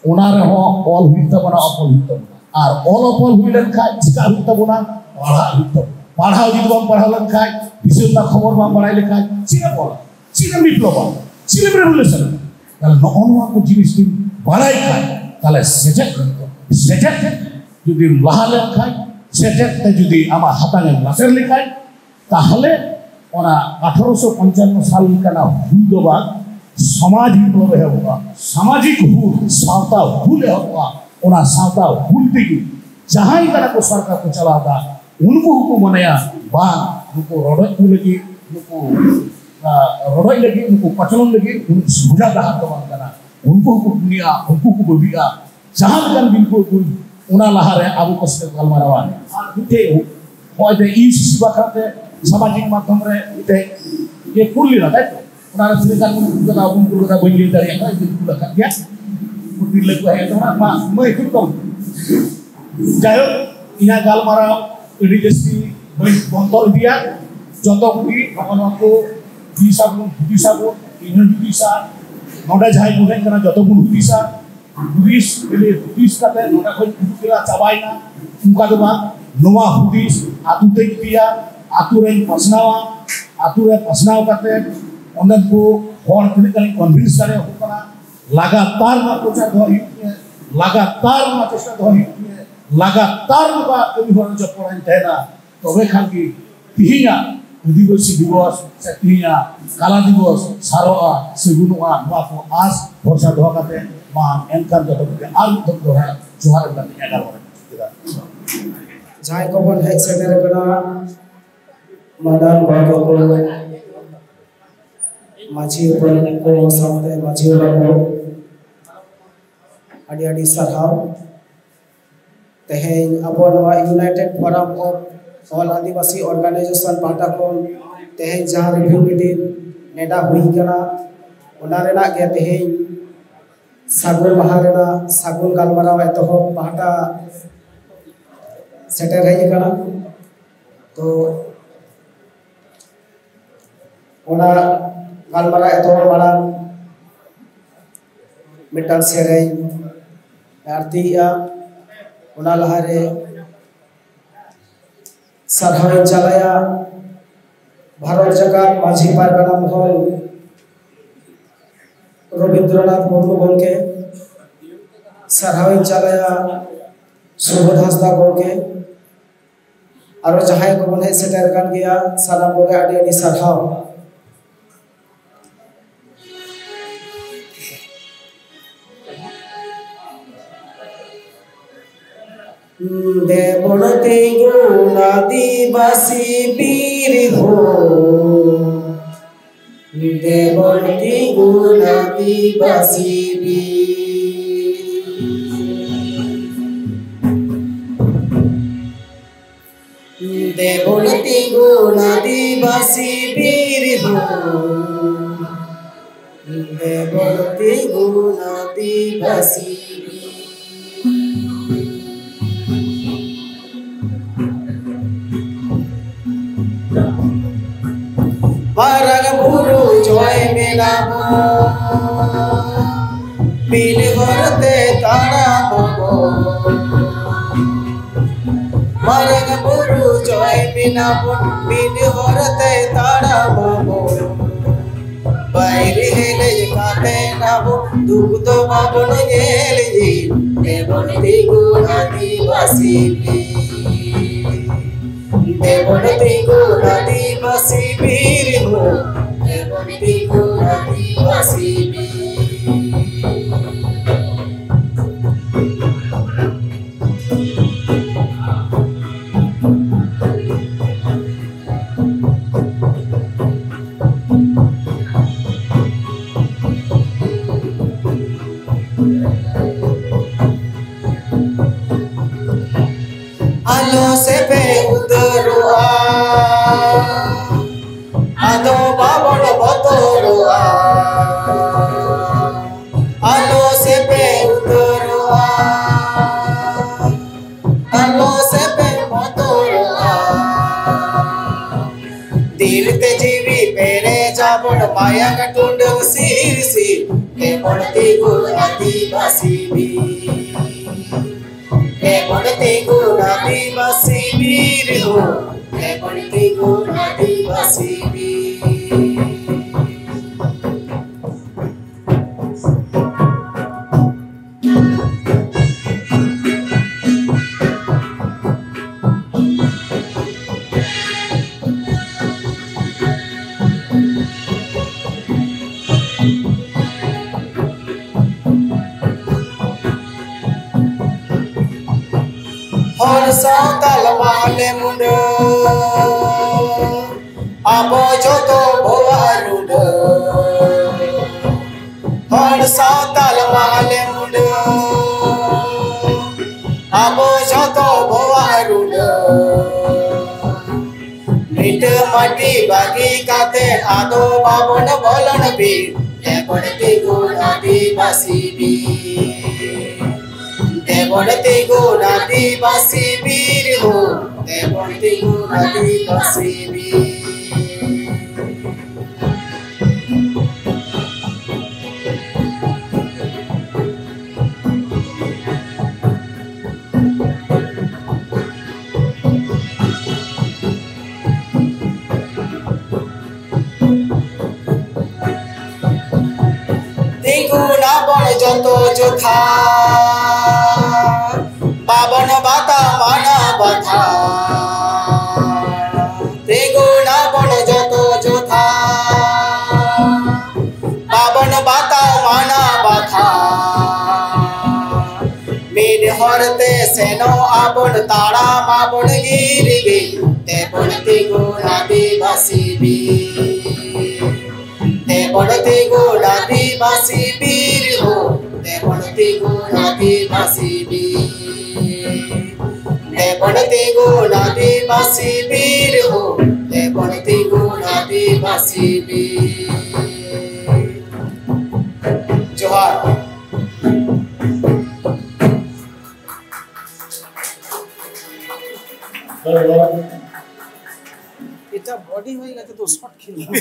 ᱚᱱᱟ ᱨᱮᱦᱚᱸ ᱚᱞ ᱦᱩᱭᱩᱜ ᱛᱟᱵᱚᱱᱟ, ᱚᱯᱚᱞ ᱦᱩᱭᱩᱜ ᱛᱟᱵᱚᱱᱟ᱾ ᱟᱨ ᱚᱞ ᱚᱯᱚᱞ ᱦᱩᱭ ᱞᱮᱱᱠᱷᱟᱡ ᱪᱮᱠᱟ ᱦᱩᱭᱩᱜ ᱛᱟᱵᱚᱱᱟ? ᱯᱟᱲᱦᱟᱜ ᱦᱩᱭᱩᱜ ᱛᱟᱵᱚᱱᱟ᱾ ᱯᱟᱲᱦᱟᱣ ᱡᱩᱫᱤ ᱵᱟᱢ ᱯᱟᱲᱦᱟᱣ ᱞᱮᱱᱠᱷᱟᱡ, ᱫᱤᱥᱚᱢ ᱨᱮᱱᱟᱜ ᱠᱷᱚᱵᱚᱨ ᱵᱟᱢ ᱵᱟᱲᱟᱭ ᱞᱮᱠᱷᱟᱡ, ᱪᱮᱫ ᱮᱢ ᱚᱞᱟ? ᱪᱮᱫ ᱮᱢ ᱵᱤᱯᱞᱚᱵᱟ? ᱪᱮᱫ ᱮᱢ ᱨᱮᱵᱷᱩᱞᱩᱥᱚᱱᱟ? ᱛᱟᱦᱞᱮ ᱱᱚᱜᱼᱚ ᱱᱚᱣᱟ ᱠᱚ ᱡᱤᱱᱤᱥ ᱡᱩᱫᱤᱢ ᱵᱟᱲᱟᱭ ᱠᱷᱟᱡ, ᱛᱟᱦᱞᱮ ᱥᱮᱪᱮᱫ, ᱥᱮᱪᱮᱫ ᱡᱩᱫᱤᱢ ᱞᱟᱦᱟ ᱞᱮᱱᱠᱷᱟᱡ, ᱥᱮᱪᱮᱫ ᱛᱮ ᱡᱩᱫᱤ ᱟᱢᱟᱜ ᱦᱟᱛᱟᱝ ᱮᱢ ᱞᱟᱥᱮᱨ ᱞᱮᱠᱷᱟᱡ, ᱛᱟᱦᱞᱮ ᱚᱱᱟ ᱟᱴᱷᱨᱚᱥᱚ ᱯᱚᱧᱪᱟᱱᱱᱚ ᱥᱟᱞ ᱞᱮᱠᱟᱱᱟᱜ ᱦᱩᱞ ᱫᱚ ᱵᱟᱝ, ᱥᱚᱢᱟᱡᱽ ᱵᱤᱯᱞᱚᱵ ᱮᱦᱚᱵᱚᱜᱼᱟ᱾ ᱥᱟᱢᱟᱡᱤᱠ ᱦᱩᱞ, ᱥᱟᱶᱛᱟ ᱦᱩᱞ ᱮᱦᱚᱵᱚᱜᱼᱟ᱾ ᱚᱱᱟ ᱥᱟᱶᱛᱟ ᱦᱩᱞ ᱛᱮᱜᱮ ᱡᱟᱦᱟᱸᱭ ᱠᱟᱱᱟ ᱠᱚ ᱥᱚᱨᱠᱟᱨ ᱠᱚ ᱪᱟᱞᱟᱣ ᱮᱫᱟ, ᱩᱱᱠᱩ ᱦᱚᱸᱠᱚ ᱢᱚᱱᱮᱭᱟ, ᱵᱟᱝ, ᱱᱩᱠᱩ ᱨᱚᱰᱚᱡ ᱠᱚ ᱞᱟᱹᱜᱤᱫ, ᱱᱩᱠᱩ, ᱟᱸ, ᱨᱚᱰᱚᱡ ᱞᱟᱹᱜᱤᱫ, ᱱᱩᱠᱩ ᱠᱚᱪᱞᱚᱱ ᱞᱟᱹᱜᱤᱫ ᱩᱱᱠᱩ ᱥᱚᱡᱟ ᱰᱟᱦᱟᱨ ᱫᱚ ᱵᱟᱝ ᱠᱟᱱᱟ᱾ ᱩᱱᱠᱩ ᱦᱚᱸᱠᱚ ᱵᱩᱜᱤᱜᱼᱟ, ᱩᱱᱠᱩ ᱦᱚᱸᱠᱚ ᱵᱟᱹᱜᱤᱜᱼᱟ᱾ ᱡᱟᱦᱟᱸ ᱞᱮᱠᱟᱱ ᱵᱤᱞ ᱠᱚ ᱟᱹᱜᱩᱭ, ᱚᱱᱟ ᱞᱟᱦᱟᱨᱮ ᱟᱵᱚ ᱠᱚ ᱥᱟᱛᱮ ᱜᱟᱞᱢᱟᱨᱟᱣᱟ᱾ ᱟᱨ ᱢᱤᱫᱴᱮᱡ ᱱᱚᱜᱼᱚᱭ ᱡᱮ ᱤᱭᱩᱥᱤᱥᱤ ᱵᱟᱠᱷᱨᱟ ᱛᱮ ᱥᱟᱢᱟᱡᱤᱠ ᱢᱟᱫᱽᱫᱷᱚᱢ ᱨᱮ ᱢᱤᱫᱴᱮᱡ ᱤᱭᱟᱹ ᱠᱩᱞ ᱞᱮᱱᱟ, ᱛᱟᱭ ᱛᱚ? ᱚᱱᱟ ᱨᱮ ᱛᱤᱱᱟᱹᱜ ᱜᱟᱱ ᱵᱚᱱ ᱠᱩᱞ ᱠᱟᱫᱟ, ᱵᱟᱵᱚᱱ ᱠᱩᱞ ᱠᱟᱫᱟ, ᱵᱟᱹᱧ ᱞᱟᱹᱭ ᱫᱟᱲᱮᱭᱟᱜ ᱠᱟᱱᱟ, ᱤᱧ ᱫᱚᱧ ᱠᱩᱞ ᱟᱠᱟᱫ ᱜᱮᱭᱟ᱾ ᱩᱱᱠᱩ ᱛᱤᱨᱞᱟᱹ ᱠᱚ ᱦᱮᱡ ᱟᱠᱟᱱᱟ, ᱢᱟ, ᱢᱟᱹᱭ, ᱠᱩᱞ ᱠᱚᱢ᱾ ᱡᱟᱭᱦᱳᱠ, ᱤᱧᱟᱹᱜ ᱜᱟᱞᱢᱟᱨᱟᱣ ᱟᱹᱰᱤ ᱡᱟᱹᱥᱛᱤ ᱵᱟᱹᱧ ᱵᱚᱱᱛᱚᱨ ᱤᱫᱤᱭᱟ᱾ ᱡᱚᱛᱚ ᱠᱚᱜᱮ ᱱᱚᱜᱼᱚ ᱱᱚᱣᱟ ᱠᱚ ᱦᱩᱫᱤᱥ ᱟᱵᱚᱱ, ᱦᱩᱫᱤᱥ ᱟᱵᱚᱱ, ᱤᱧ ᱦᱚᱸᱧ ᱦᱩᱫᱤᱥᱟ, ᱱᱚᱰᱮ ᱡᱟᱦᱟᱸᱭ ᱠᱚ ᱦᱮᱡ ᱠᱟᱱᱟ, ᱡᱚᱛᱚ ᱵᱚᱱ ᱦᱩᱫᱤᱥᱟ᱾ ᱦᱩᱫᱤᱥ, ᱠᱷᱟᱹᱞᱤ ᱦᱩᱫᱤᱥ ᱠᱟᱛᱮ ᱱᱚᱰᱮ ᱠᱷᱚᱱ ᱩᱰᱩᱠ ᱠᱮᱫᱟ, ᱪᱟᱵᱟᱭᱮᱱᱟ, ᱚᱱᱠᱟ ᱫᱚ ᱵᱟᱝ᱾ ᱱᱚᱣᱟ ᱦᱩᱫᱤᱥ ᱟᱛᱳ ᱛᱮᱧ ᱤᱫᱤᱭᱟ, ᱟᱛᱳ ᱨᱮᱧ ᱯᱟᱥᱱᱟᱣᱟ, ᱟᱛᱳ ᱨᱮ ᱯᱟᱥᱱᱟᱣ ᱠᱟᱛᱮ ᱚᱸᱰᱮᱱ ᱠᱚ ᱦᱚᱲ ᱛᱤᱱᱟᱹᱜ ᱜᱟᱱᱤᱧ ᱠᱚᱱᱵᱷᱤᱱᱥ ᱫᱟᱲᱮᱭᱟᱠᱚ ᱠᱟᱱᱟ, ᱞᱟᱜᱟᱛᱟᱨ ᱱᱚᱣᱟ ᱯᱨᱚᱪᱟᱨ ᱫᱚᱦᱚ ᱦᱩᱭᱩᱜ ᱛᱤᱧᱟᱹ, ᱞᱟᱜᱟᱛᱟᱨ ᱱᱚᱣᱟ ᱪᱮᱥᱴᱟ ᱫᱚᱦᱚ ᱦᱩᱭᱩᱜ ᱛᱤᱧᱟᱹ, ᱞᱟᱜᱟᱛᱟᱨ ᱱᱚᱣᱟ ᱠᱟᱹᱢᱤ ᱦᱚᱨᱟ ᱡᱚᱯᱚᱲᱟᱧ ᱛᱟᱦᱮᱱᱟ᱾ ᱛᱚᱵᱮ ᱠᱷᱟᱱ ᱜᱮ ᱛᱤᱦᱤᱧᱟᱜ ᱟᱹᱫᱤᱵᱟᱹᱥᱤ ᱫᱤᱵᱚᱥ ᱥᱮ ᱛᱤᱦᱤᱧᱟᱜ ᱠᱟᱞᱟ ᱫᱤᱵᱚᱥ ᱥᱟᱨᱚᱜᱼᱟ, ᱥᱟᱹᱜᱩᱱᱚᱜᱼᱟ, ᱱᱚᱣᱟ ᱠᱚ ᱟᱸᱥ ᱵᱷᱚᱨᱥᱟ ᱫᱚᱦᱚ ᱠᱟᱛᱮ ᱢᱟ ᱮᱱᱠᱷᱟᱱ ᱡᱚᱛᱚ ᱠᱚᱜᱮ ᱟᱨ ᱢᱤᱫ ᱫᱚᱢ ᱫᱚᱦᱲᱟ ᱡᱚᱦᱟᱨ ᱮᱢ ᱠᱟᱛᱮ ᱤᱧᱟᱹᱜ ᱜᱟᱞᱢᱟᱨᱟᱣ ᱤᱧ ᱢᱩᱪᱟᱹᱫ ᱠᱮᱫᱟ᱾ ᱡᱟᱦᱟᱸᱭ ᱠᱚᱵᱚᱱ ᱦᱮᱡ ᱥᱮᱴᱮᱨ ᱟᱠᱟᱱᱟ, ᱢᱟᱰᱟᱱ ᱵᱟᱵᱟ ᱠᱚ, ᱢᱟᱹᱡᱷᱤ ᱦᱚᱯᱚᱱ ᱠᱚ ᱥᱟᱶᱛᱮ ᱢᱟᱹᱡᱷᱤ ᱵᱟᱵᱟ ᱠᱚ, ᱟᱹᱰᱤ ᱟᱹᱰᱤ ᱥᱟᱨᱦᱟᱣ᱾ ᱛᱮᱦᱮᱧ ᱟᱵᱚ ᱱᱚᱣᱟ United Forum of All Adivasi Organization ᱯᱟᱦᱴᱟ ᱠᱷᱚᱱ ᱛᱮᱦᱮᱧ ᱡᱟᱦᱟᱸ review meeting ᱱᱮᱰᱟ ᱦᱩᱭ ᱠᱟᱱᱟ, ᱚᱱᱟ ᱨᱮᱱᱟᱜ ᱜᱮ ᱛᱮᱦᱮᱧ ᱥᱟᱹᱜᱩᱱ ᱢᱟᱦᱟ ᱨᱮᱱᱟᱜ ᱥᱟᱹᱜᱩᱱ ᱜᱟᱞᱢᱟᱨᱟᱣ ᱮᱛᱚᱦᱚᱵ ᱯᱟᱦᱴᱟ ᱥᱮᱴᱮᱨ ᱦᱮᱡ ᱟᱠᱟᱱᱟ᱾ ᱛᱚ, ᱚᱱᱟ ᱜᱟᱞᱢᱟᱨᱟᱣ ᱮᱛᱚᱦᱚᱵ ᱢᱟᱲᱟᱝ ᱢᱤᱫᱴᱟᱝ ᱥᱮᱨᱮᱧ ᱟᱨᱛᱤᱭᱮᱜᱼᱟ᱾ ᱚᱱᱟ ᱞᱟᱦᱟᱨᱮ ᱥᱟᱨᱦᱟᱣᱤᱧ ᱪᱟᱞᱟᱭᱟ ᱵᱷᱟᱨᱚᱛ ᱡᱟᱠᱟᱛ ᱢᱟᱹᱡᱷᱤ ᱯᱟᱨᱜᱟᱱᱟ ᱢᱚᱦᱚᱞ ᱨᱚᱵᱤᱱᱫᱨᱚᱱᱟᱛᱷ ᱢᱩᱨᱢᱩ ᱜᱚᱢᱠᱮ, ᱥᱟᱨᱦᱟᱣᱤᱧ ᱪᱟᱞᱟᱭᱟ ᱥᱩᱵᱳᱫᱷ ᱦᱟᱸᱥᱫᱟ ᱜᱚᱢᱠᱮ, ᱟᱨᱚ ᱡᱟᱦᱟᱸᱭ ᱠᱚᱵᱚᱱ ᱦᱮᱡ ᱥᱮᱴᱮᱨ ᱟᱠᱟᱱ ᱜᱮᱭᱟ, ᱥᱟᱱᱟᱢ ᱠᱚᱜᱮ ᱟᱹᱰᱤ ᱟᱹᱰᱤ ᱥᱟᱨᱦᱟᱣ᱾ ᱫᱮᱵᱚᱱ ᱛᱤᱸᱜᱩᱱ ᱟᱹᱫᱤᱵᱟᱹᱥᱤ ᱵᱤᱨ ᱦᱚᱸ, ᱫᱮᱵᱚᱱ ᱛᱤᱸᱜᱩᱱ ᱟᱹᱫᱤᱵᱟᱹᱥᱤ ᱵᱤᱨ᱾ ᱫᱮᱵᱚᱱ ᱛᱤᱸᱜᱩᱱ ᱟᱹᱫᱤᱵᱟᱹᱥᱤ ᱵᱤᱨ ᱦᱚᱸ, ᱫᱮᱵᱚᱱ ᱛᱤᱸᱜᱩᱱ ᱟᱹᱫᱤᱵᱟᱹᱥᱤ ᱵᱤᱨ᱾ ᱢᱟᱨᱟᱝ ᱵᱩᱨᱩ ᱡᱚᱭ ᱢᱮᱱᱟᱵᱚ, ᱢᱤᱫ ᱦᱚᱨ ᱛᱮ ᱛᱟᱲᱟᱢ ᱟᱵᱚ᱾ ᱢᱟᱨᱟᱝ ᱵᱩᱨᱩ ᱡᱚᱭ ᱢᱮᱱᱟᱵᱚ, ᱢᱤᱫ ᱦᱚᱨ ᱛᱮ ᱛᱟᱲᱟᱢ ᱟᱵᱚ᱾ ᱵᱟᱭᱨᱤ ᱦᱮᱞᱮᱡ ᱠᱟᱛᱮ ᱟᱵᱚ ᱫᱩᱠ ᱫᱚ ᱵᱟᱵᱚᱱ ᱧᱮᱞ ᱜᱮ᱾ ᱫᱮᱵᱚᱱ ᱛᱤᱸᱜᱩᱱ ᱟᱹᱫᱤᱵᱟᱹᱥᱤ ᱵᱤᱨ᱾ ᱫᱮᱵᱚᱱ ᱛᱤᱸᱜᱩᱱ ᱟᱹᱫᱤᱵᱟᱹᱥᱤ ᱵᱤᱨ ᱦᱚᱸ᱾ ᱫᱮᱵᱚᱱ ᱛᱤᱸᱜᱩᱱ ᱟᱹᱫᱤᱵᱟᱹᱥᱤ ᱵᱤᱨ᱾ ᱵᱚᱱ ᱢᱟᱭᱟᱝ ᱴᱩᱰᱟᱹᱝ ᱥᱤᱨ ᱥᱤᱨ, ᱫᱮᱵᱚᱱ ᱛᱤᱸᱜᱩᱱ ᱟᱹᱫᱤᱵᱟᱹᱥᱤ ᱵᱤᱨ᱾ ᱫᱮᱵᱚᱱ ᱛᱤᱸᱜᱩᱱ ᱟᱹᱫᱤᱵᱟᱹᱥᱤ ᱵᱤᱨ ᱦᱳ, ᱫᱮᱵᱚᱱ ᱛᱤᱸᱜᱩᱱ ᱟᱹᱫᱤᱵᱟᱹᱥᱤ ᱵᱤᱨ᱾ ᱦᱚᱲ ᱥᱟᱶᱛᱟ ᱞᱟᱢᱟ ᱟᱞᱮ ᱢᱩᱰᱟᱹ, ᱟᱵᱚ ᱡᱚᱛᱚ ᱵᱚᱣᱟᱜ ᱨᱩᱰᱟᱹ᱾ ᱦᱚᱲ ᱥᱟᱶᱛᱟ ᱞᱟᱢᱟ ᱟᱞᱮ ᱢᱩᱰᱟᱹ, ᱟᱵᱚ ᱡᱚᱛᱚ ᱵᱚᱣᱟᱜ ᱨᱩᱰᱟᱹ᱾ ᱵᱷᱤᱴᱟᱹ ᱢᱟᱹᱴᱤ ᱵᱟᱹᱜᱤ ᱠᱟᱛᱮ ᱟᱫᱚ ᱵᱟᱵᱚᱱ ᱵᱚᱞᱚᱱ ᱵᱤᱨ, ᱫᱮᱵᱚᱱ ᱛᱤᱸᱜᱩᱱ ᱟᱹᱫᱤᱵᱟᱹᱥᱤ ᱵᱤᱨ᱾ ᱫᱮᱵᱚᱱ ᱛᱤᱸᱜᱩᱱ ᱟᱹᱫᱤᱵᱟᱹᱥᱤ ᱵᱤᱨ ᱦᱳ, ᱫᱮᱵᱚᱱ ᱛᱤᱸᱜᱩᱱ ᱟᱹᱫᱤᱵᱟᱹᱥᱤ ᱵᱤᱨ᱾ ᱛᱤᱸᱜᱩᱱᱟᱵᱚᱱ ᱡᱚᱛᱚ ᱡᱚᱛᱷᱟ, ᱵᱟᱵᱚᱱ ᱵᱟᱛᱟ ᱢᱟᱱᱟ ᱵᱟᱛᱷᱟ᱾ ᱛᱤᱸᱜᱩᱱᱟᱵᱚᱱ ᱡᱚᱛᱚ ᱡᱚᱛᱷᱟ, ᱵᱟᱵᱚᱱ ᱵᱟᱛᱟ ᱢᱟᱱᱟ ᱵᱟᱛᱷᱟ᱾ ᱢᱤᱫ ᱦᱚᱨ ᱛᱮ ᱥᱮᱱᱚᱜ ᱟᱵᱚᱱ, ᱛᱟᱲᱟᱢ ᱟᱵᱚᱱ ᱜᱤᱨ ᱜᱤᱨ, ᱫᱮᱵᱚᱱ ᱛᱤᱸᱜᱩᱱ ᱟᱹᱫᱤᱵᱟᱹᱥᱤ ᱵᱤᱨ᱾ ᱫᱮᱵᱚᱱ ᱛᱤᱸᱜᱩᱱ ᱟᱹᱫᱤᱵᱟᱹᱥᱤ ᱵᱤᱨ ᱦᱳ, ᱫᱮᱵᱚᱱ ᱛᱤᱸᱜᱩᱱ ᱟᱹᱫᱤᱵᱟᱹᱥᱤ ᱵᱤᱨ᱾ ᱫᱮᱵᱚᱱ ᱛᱤᱸᱜᱩᱱ ᱟᱹᱫᱤᱵᱟᱹᱥᱤ ᱵᱤᱨ ᱦᱳ, ᱫᱮᱵᱚᱱ ᱛᱤᱸᱜᱩᱱ ᱟᱹᱫᱤᱵᱟᱹᱥᱤ ᱵᱤᱨ᱾ ᱡᱚᱦᱟᱨ᱾ এটা বডি হয়ে গেছে তো শর্ট খেলবো।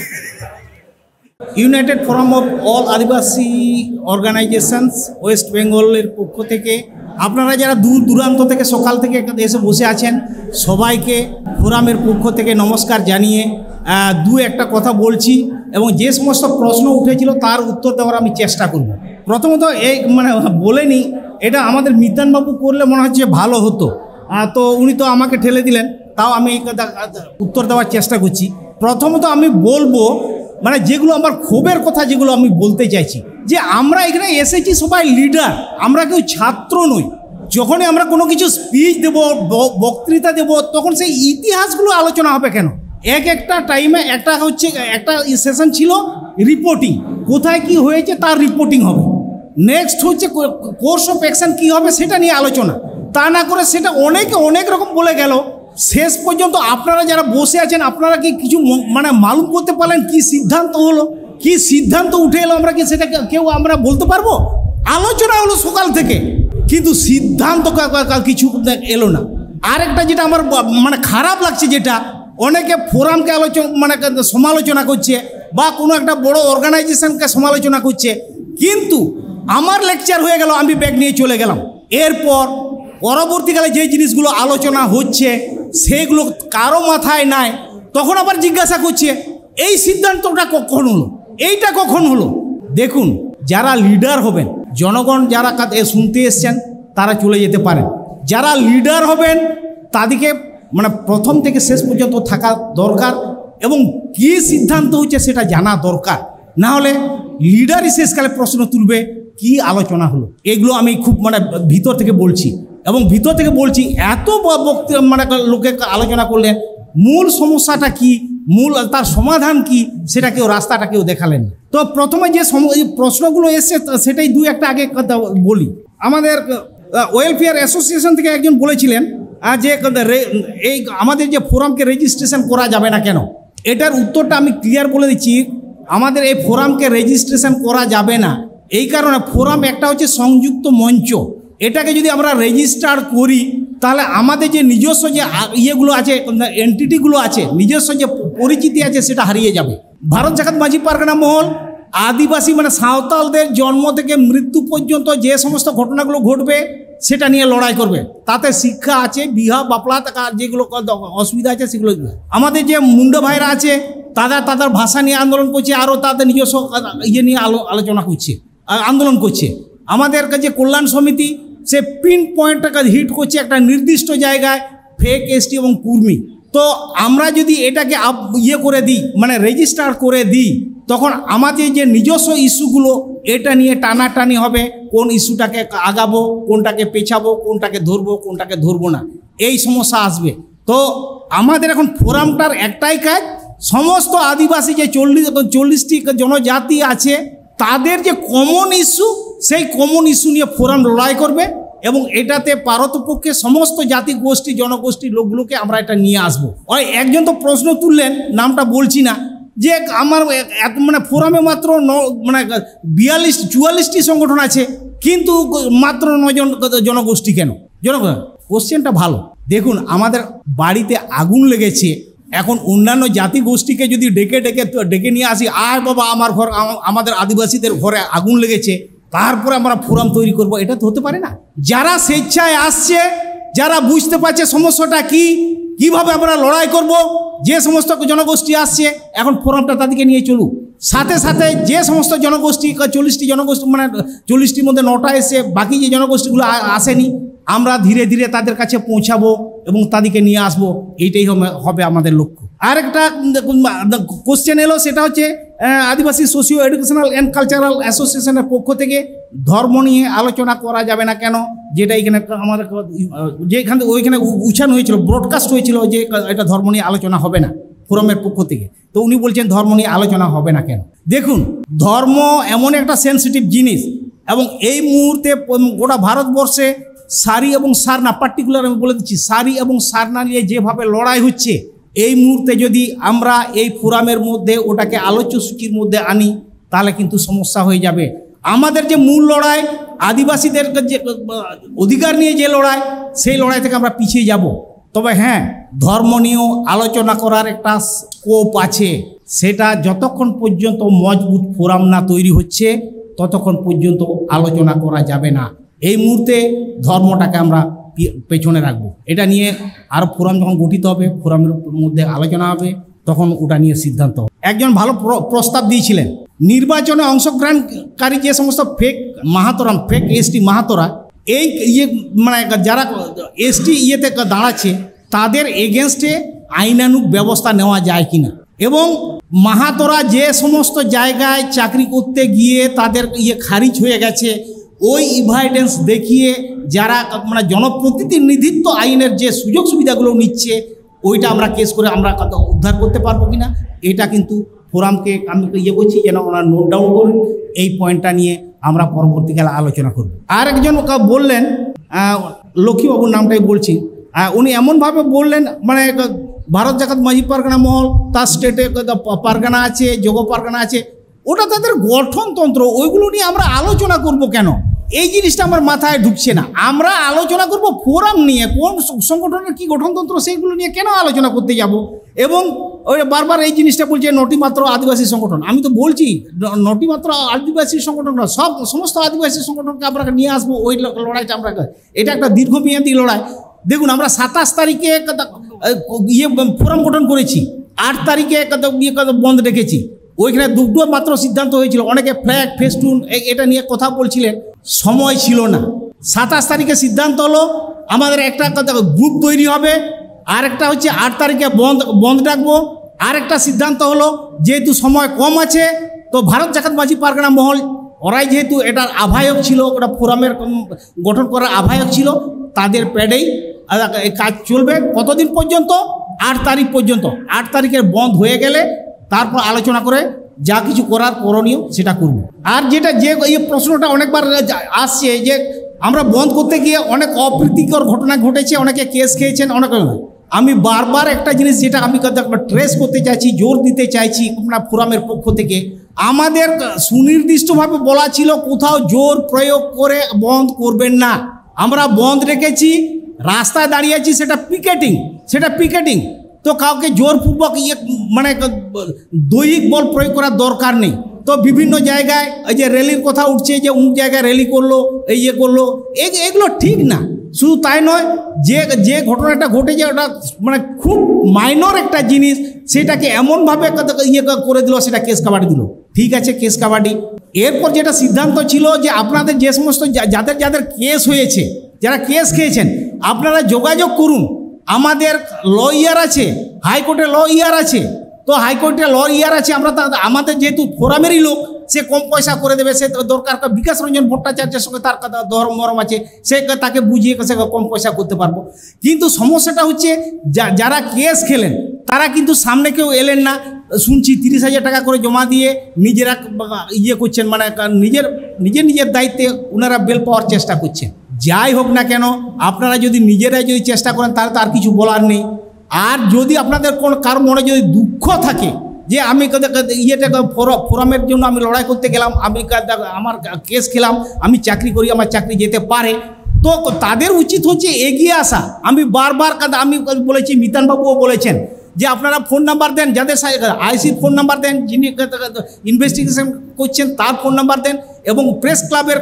United forum of all Adivasi organisations West বেঙ্গলের পক্ষ থেকে আপনারা যারা দূর দূরান্ত থেকে সকাল থেকে এসে বসে আছেন, সবাইকে ফোরামের পক্ষ থেকে নমস্কার জানিয়ে আহ, দু একটা কথা বলছি এবং যে সমস্ত প্রশ্ন উঠেছিল তার উত্তর দেওয়ার আমি চেষ্টা করব। প্রথমত এই মানে বলে নিই, এটা আমাদের মিতানবাবু করলে মনে হচ্ছে ভালো হতো। আহ, তো উনি তো আমাকে ঠেলে দিলেন, তাও আমি এই কথা, আহ, উত্তর দেওয়ার চেষ্টা করছি। প্রথমত আমি বলবো, মানে যেগুলো আমার ক্ষোভের কথা, যেগুলো আমি বলতে চাইছি, যে আমরা এখানে এসেছি সবাই লিডার, আমরা কেউ ছাত্র নই। যখনই আমরা কোনো কিছু স্পিচ দেব, ব- বক্তৃতা দেব, তখন সেই ইতিহাসগুলো আলোচনা হবে কেন? এক একটা টাইমে একটা হচ্ছে, একটা সেশন ছিল রিপোর্টিং, কোথায় কি হয়েছে তার রিপোর্টিং হবে। নেক্সট হচ্ছে কোর্স অফ অ্যাকশন কি হবে, সেটা নিয়ে আলোচনা। তা না করে সেটা অনেকে অনেক রকম বলে গেল। শেষ পর্যন্ত আপনারা যারা বসে আছেন, আপনারা কি কিছু ম- মানে মালুম করতে পারলেন কি সিদ্ধান্ত হলো, কি সিদ্ধান্ত উঠে এলো? আমরা কি সেটা কে- কেউ আমরা বলতে পারবো? আলোচনা হলো সকাল থেকে, কিন্তু সিদ্ধান্ত কা- কা- কা- কিছু এলো না। আরেকটা যেটা আমার ব- মানে খারাপ লাগছে, যেটা অনেকে ফোরামকে আলোচনা মানে সমালোচনা করছে বা কোনো একটা বড় অর্গানাইজেশনকে সমালোচনা করছে, কিন্তু আমার লেকচার হয়ে গেল, আমি ব্যাগ নিয়ে চলে গেলাম। এরপর পরবর্তীকালে যে জিনিসগুলো আলোচনা হচ্ছে সেগুলো কারো মাথায় নাই, তখন আবার জিজ্ঞাসা করছে এই সিদ্ধান্তটা কখন হলো, এইটা কখন হলো। দেখুন, যারা লিডার হবেন, জনগণ যারা কাদ- এ শুনতে এসছেন, তারা চলে যেতে পারেন। যারা লিডার হবেন, তাদেরকে মানে প্রথম থেকে শেষ পর্যন্ত থাকা দরকার এবং কি সিদ্ধান্ত হচ্ছে সেটা জানা দরকার। না হলে লিডারই শেষকালে প্রশ্ন তুলবে কি আলোচনা হলো। এগুলো আমি খুব মানে ভিতর থেকে বলছি এবং ভিতর থেকে বলছি, এত ব- বক্তৃ- মানে লোকে আলোচনা করলেন, মূল সমস্যাটা কি, মূল তার সমাধান কি, সেটা কেউ, রাস্তাটা কেউ দেখালেন না। তো প্রথমে যে সম- এই প্রশ্নগুলো এসছে, তা- সেটাই দু একটা আগে কথা বলি। আমাদের ওয়েলফেয়ার অ্যাসোসিয়েশন থেকে একজন বলেছিলেন আহ, যে রে- এই আমাদের যে ফোরামকে রেজিস্ট্রেশন করা যাবে না কেন, এটার উত্তরটা আমি ক্লিয়ার বলে দিচ্ছি। আমাদের এই ফোরামকে রেজিস্ট্রেশন করা যাবে না এই কারণে, ফোরাম একটা হচ্ছে সংযুক্ত মঞ্চ। এটাকে যদি আমরা রেজিস্টার করি, তাহলে আমাদের যে নিজস্ব যে আ- ইয়েগুলো আছে, এন্টিটিগুলো আছে, নিজস্ব যে পরিচিতি আছে, সেটা হারিয়ে যাবে। ভারত জাকাত মাঝি পারগানা মহল আদিবাসী মানে সাঁওতালদের জন্ম থেকে মৃত্যু পর্যন্ত যে সমস্ত ঘটনাগুলো ঘটবে, সেটা নিয়ে লড়াই করবে। তাতে শিক্ষা আছে, বিয়া বাপলা থাকা যেগুলো অসুবিধা আছে সেগুলো। আমাদের যে মুন্ডা ভাইরা আছে, তারা তাদের ভাষা নিয়ে আন্দোলন করছে, আরও তাদের নিজস্ব ইয়ে নিয়ে আলো আলোচনা করছে, আ- আন্দোলন করছে। আমাদের কাছে কল্যাণ সমিতি সে পিন পয়েন্টটাকে হিট করছে একটা নির্দিষ্ট জায়গায়, ফেক এসটি এবং কুর্মী। তো আমরা যদি এটাকে আপ- ইয়ে করে দিই, মানে রেজিস্টার করে দিই, তখন আমাদের যে নিজস্ব ইস্যুগুলো, এটা নিয়ে টানাটানি হবে, কোন ইস্যুটাকে আগাবো, কোনটাকে পেছাবো, কোনটাকে ধরবো, কোনটাকে ধরবো না, এই সমস্যা আসবে। তো আমাদের এখন ফোরামটার একটাই কাজ, সমস্ত আদিবাসী যে চল্লিশ চল্লিশটি জনজাতি আছে, তাদের যে কমন ইস্যু, সেই কমন ইস্যু নিয়ে ফোরাম লড়াই করবে এবং এটাতে পারতপক্ষে সমস্ত জাতি গোষ্ঠী জনগোষ্ঠী লোকগুলোকে আমরা এটা নিয়ে আসবো। ওই একজন তো প্রশ্ন তুললেন, নামটা বলছি না, যে আমার এত মানে ফোরামে মাত্র ন মানে বিয়াল্লিশ চুয়াল্লিশটি সংগঠন আছে, কিন্তু মাত্র নজন জনগোষ্ঠী কেন? জনগণ, কোশ্চেনটা ভালো। দেখুন, আমাদের বাড়িতে আগুন লেগেছে, এখন অন্যান্য জাতিগোষ্ঠীকে যদি ডেকে ডেকে ডেকে নিয়ে আসি, "আয় বাবা, আমার ঘর, আম- আমাদের আদিবাসীদের ঘরে আগুন লেগেছে, তারপরে আমরা ফোরাম তৈরি করব", এটা তো হতে পারে না। যারা স্বেচ্ছায় আসছে, যারা বুঝতে পারছে সমস্যাটা কি, কিভাবে আমরা লড়াই করব, যে সমস্ত জনগোষ্ঠী আসছে, এখন ফোরামটা তাদেরকে নিয়ে চলুক। সাথে সাথে যে সমস্ত জনগোষ্ঠী, চল্লিশটি জনগোষ্ঠী, মানে চল্লিশটির মধ্যে নটা এসে, বাকি যে জনগোষ্ঠীগুলো আ- আসেনি, আমরা ধীরে ধীরে তাদের কাছে পৌঁছাবো এবং তাদেরকে নিয়ে আসবো। এইটাই হবে হবে আমাদের লক্ষ্য। আর একটা কোশ্চেন এলো, সেটা হচ্ছে আহ, আদিবাসী সোশিও এডুকেশনাল অ্যান্ড কালচারাল অ্যাসোসিয়েশনের পক্ষ থেকে ধর্ম নিয়ে আলোচনা করা যাবে না কেন, যেটা এখানে একটা আমাদের আহ, যে এখান থেকে ওইখানে উ- উচ্চারণ হয়েছিল, ব্রডকাস্ট হয়েছিল যে এটা ধর্ম নিয়ে আলোচনা হবে না ফোরামের পক্ষ থেকে। তো উনি বলছেন ধর্ম নিয়ে আলোচনা হবে না কেন? দেখুন, ধর্ম এমন একটা সেন্সিটিভ জিনিস, এবং এই মুহূর্তে প- গোটা ভারতবর্ষে সারি এবং সারনা, পার্টিকুলার আমি বলে দিচ্ছি, সারি এবং সারনা নিয়ে যেভাবে লড়াই হচ্ছে, এই মুহূর্তে যদি আমরা এই ফোরামের মধ্যে ওটাকে আলোচ্য সূচির মধ্যে আনি, তাহলে কিন্তু সমস্যা হয়ে যাবে। আমাদের যে মূল লড়াই, আদিবাসীদের যে আহ, অধিকার নিয়ে যে লড়াই, সেই লড়াই থেকে আমরা পিছিয়ে যাব। তবে হ্যাঁ, ধর্ম নিয়েও আলোচনা করার একটা স্কোপ আছে। সেটা যতক্ষণ পর্যন্ত মজবুত ফোরাম না তৈরি হচ্ছে, ততক্ষণ পর্যন্ত আলোচনা করা যাবে না। এই মুহূর্তে ধর্মটাকে আমরা পি- পেছনে রাখবো। এটা নিয়ে আরো ফোরাম যখন গঠিত হবে, ফোরামের মধ্যে আলোচনা হবে, তখন ওটা নিয়ে সিদ্ধান্ত হবে। একজন ভালো প্র- প্রস্তাব দিয়েছিলেন, নির্বাচনে অংশগ্রহণকারী যে সমস্ত ফেক মাহাতোরা, ফেক এসটি মাহাতোরা, এই ইয়ে, মানে, যারা এসটি ইয়েতে দাঁড়াচ্ছে, তাদের এগেনস্টে আইনানুগ ব্যবস্থা নেওয়া যায় কিনা, এবং মাহাতোরা যে সমস্ত জায়গায় চাকরি করতে গিয়ে তাদের ইয়ে খারিজ হয়ে গেছে, ওই এভিডেন্স দেখিয়ে যারা, মানে, জনপ্রতিনিধিত্ব আইনের যে সুযোগ সুবিধাগুলো নিচ্ছে, ওইটা আমরা কেস করে আমরা কত উদ্ধার করতে পারবো কিনা, এটা কিন্তু ফোরামকে আমি ইয়ে করছি যেন ওনারা নোট ডাউন করুন। এই পয়েন্টটা নিয়ে আমরা পরবর্তীকালে আলোচনা করব। আর একজন ওকে বললেন, আহ, লক্ষ্মীবাবুর নামটাই বলছি, আহ, উনি এমনভাবে বললেন, মানে, ভারত জাকাত মাঝি পারগানা মহল, তার স্টেটে পারগানা আছে, যোগ পারগানা আছে, ওটা তাদের গঠনতন্ত্র, ওইগুলো নিয়ে আমরা আলোচনা করব কেন? এই জিনিসটা আমার মাথায় ঢুকছে না। আমরা আলোচনা করব ফোরাম নিয়ে, কোন স- সংগঠনের কি গঠনতন্ত্র, সেইগুলো নিয়ে কেন আলোচনা করতে যাব? এবং ওই বারবার এই জিনিসটা বলছে, নটি মাত্র আদিবাসী সংগঠন। আমি তো বলছি, ন- নটি মাত্র আদিবাসী সংগঠন নয়, সব, সমস্ত আদিবাসী সংগঠনকে আমরা নিয়ে আসবো ওই ল- লড়াইটা আমরা। এটা একটা দীর্ঘমেয়াদী লড়াই। দেখুন, আমরা সাতাশ তারিখে একটা, আহ, ইয়ে, ফোরাম গঠন করেছি, আট তারিখে একটা ইয়ে, একটা বন্ধ রেখেছি। ওইখানে দুটো মাত্র সিদ্ধান্ত হয়েছিল, অনেকে ফ্ল্যাগ, ফেস্টুন, এ- এটা নিয়ে কথা বলছিলেন। সময় ছিল না। সাতাশ তারিখে সিদ্ধান্ত হলো আমাদের একটা, একটা গ্রুপ তৈরি হবে, আর একটা হচ্ছে আট তারিখে বন্ধ, বন্ধ ডাকবো। আর একটা সিদ্ধান্ত হলো, যেহেতু সময় কম আছে, তো ভারত জাকাত মাঝি পারগানা মহল, ওরাই যেহেতু এটার আহ্বায়ক ছিল, ওটা ফোরামের কম- গঠন করার আহ্বায়ক ছিল, তাদের প্যাডেই এই কাজ চলবে। কতদিন পর্যন্ত? আট তারিখ পর্যন্ত। আট তারিখের বন্ধ হয়ে গেলে তারপর আলোচনা করে যা কিছু করার করণীয় সেটা করব। আর যেটা, যে এই প্রশ্নটা অনেকবার আসছে যে আমরা বন্ধ করতে গিয়ে অনেক অপ্রীতিকর ঘটনা ঘটেছে, অনেকে কেস খেয়েছেন, অনেক। আমি বারবার একটা জিনিস, যেটা আমি ট্রেস করতে চাইছি, জোর দিতে চাইছি আপনার ফোরামের পক্ষ থেকে, আমাদের সুনির্দিষ্টভাবে বলা ছিল কোথাও জোর প্রয়োগ করে বন্ধ করবেন না। আমরা বন্ধ রেখেছি, রাস্তায় দাঁড়িয়ে আছি, সেটা পিকেটিং, সেটা পিকেটিং। তো কাউকে জোরপূর্বক ইয়ে, মানে, দৈহিক বল প্রয়োগ করার দরকার নেই। তো বিভিন্ন জায়গায় এই যে র্যালির কথা উঠছে, যে অমুক জায়গায় র্যালি করলো, এই ইয়ে করলো, এ- এগুলো ঠিক না। শুধু তাই নয়, যে যে ঘটনাটা ঘটেছে, ওটা মানে খুব মাইনর একটা জিনিস, সেটাকে এমনভাবে একটা ইয়ে করে দিল, সেটা কেস কাবাডি দিল। ঠিক আছে, কেস কাবাডি। এরপর যেটা সিদ্ধান্ত ছিল যে আপনাদের যে সমস্ত যা- যাদের যাদের কেস হয়েছে, যারা কেস খেয়েছেন, আপনারা যোগাযোগ করুন। আমাদের লয়ার আছে, হাইকোর্টে লয়ার আছে। তো হাইকোর্টে লয়ার আছে, আমরা তা- আমাদের যেহেতু ফোরামেরই লোক, সে কম পয়সা করে দেবে। সে তো দরকার, বিকাশ রঞ্জন ভট্টাচার্যের সঙ্গে তার কথা দর মরম আছে, সে তাকে বুঝিয়ে সে কম পয়সা করতে পারবো। কিন্তু সমস্যাটা হচ্ছে, যা- যারা কেস খেলেন, তারা কিন্তু সামনে কেউ এলেন না। শুনছি তিরিশ হাজার টাকা করে জমা দিয়ে নিজেরা ইয়ে করছেন, মানে নিজের নিজের নিজের দায়িত্বে ওনারা বেল পাওয়ার চেষ্টা করছেন। যাই হোক না কেন, আপনারা যদি নিজেরাই যদি চেষ্টা করেন, তাহলে তো আর কিছু বলার নেই। আর যদি আপনাদের কোন কারো মনে যদি দুঃখ থাকে যে আমি কাদা- কাদা- ইয়েটা কা- ফোরা- ফোরামের জন্য আমি লড়াই করতে গেলাম, আমি কাদা- আমার কেস খেলাম, আমি চাকরি করি, আমার চাকরি যেতে পারে, তো তাদের উচিত হচ্ছে এগিয়ে আসা। আমি বারবার কাদা- আমি বলেছি, মিতান বাবুও বলেছেন যে আপনারা ফোন নাম্বার দেন, যাদের আইসির ফোন নাম্বার দেন, যিনি ইনভেস্টিগেশন করছেন তার ফোন নাম্বার দেন, এবং প্রেস ক্লাবের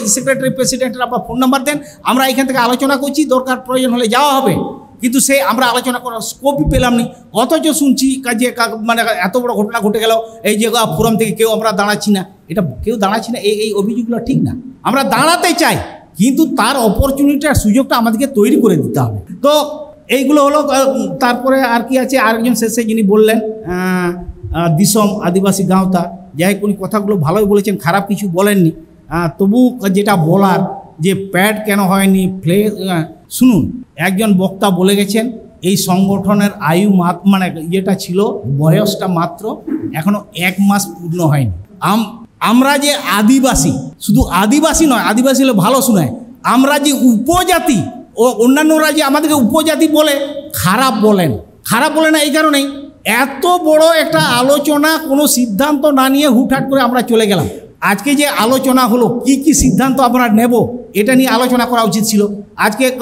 সেক্রেটারি প্রেসিডেন্টের আপনার ফোন নাম্বার দেন। আমরা এখান থেকে আলোচনা করছি, দরকার প্রয়োজন হলে যাওয়া হবে। কিন্তু সে আমরা আলোচনা করার স্কোপই পেলাম নি। অথচ শুনছি কা- যে কা- মানে এত বড় ঘটনা ঘটে গেল, এই যে ফোরাম থেকে কেউ আমরা দাঁড়াচ্ছি না, এটা কেউ দাঁড়াচ্ছি না, এই এই অভিযোগগুলো ঠিক না। আমরা দাঁড়াতে চাই, কিন্তু তার অপরচুনিটির সুযোগটা আমাদেরকে তৈরি করে দিতে হবে। তো এইগুলো হলো। আহ, তারপরে আর কি আছে, আরেকজন শেষে যিনি বললেন, আহ, আহ, দিসম আদিবাসী গাঁওতা, যাই হোক, উনি কথাগুলো ভালোই বলেছেন, খারাপ কিছু বলেননি। আহ, তবু যেটা বলার, যে প্যাড কেন হয়নি, ফ্লে আহ, শুনুন, একজন বক্তা বলে গেছেন, এই সংগঠনের আয়ু মাত- মানে ইয়েটা ছিল, বয়সটা মাত্র এখনো এক মাস পূর্ণ হয়নি। আম- আমরা যে আদিবাসী, শুধু আদিবাসী নয়, আদিবাসী হলে ভালো শোনায়, আমরা যে উপজাতি, ও অন্যান্যরা যে আমাদেরকে উপজাতি বলে, খারাপ বলেন। খারাপ বলে না এই কারণেই, এত বড় একটা আলোচনা, কোনো সিদ্ধান্ত না নিয়ে হুটহাট করে আমরা চলে গেলাম। আজকে যে আলোচনা হলো, কি কি সিদ্ধান্ত আমরা নেব, এটা নিয়ে আলোচনা করা উচিত ছিল। আজকে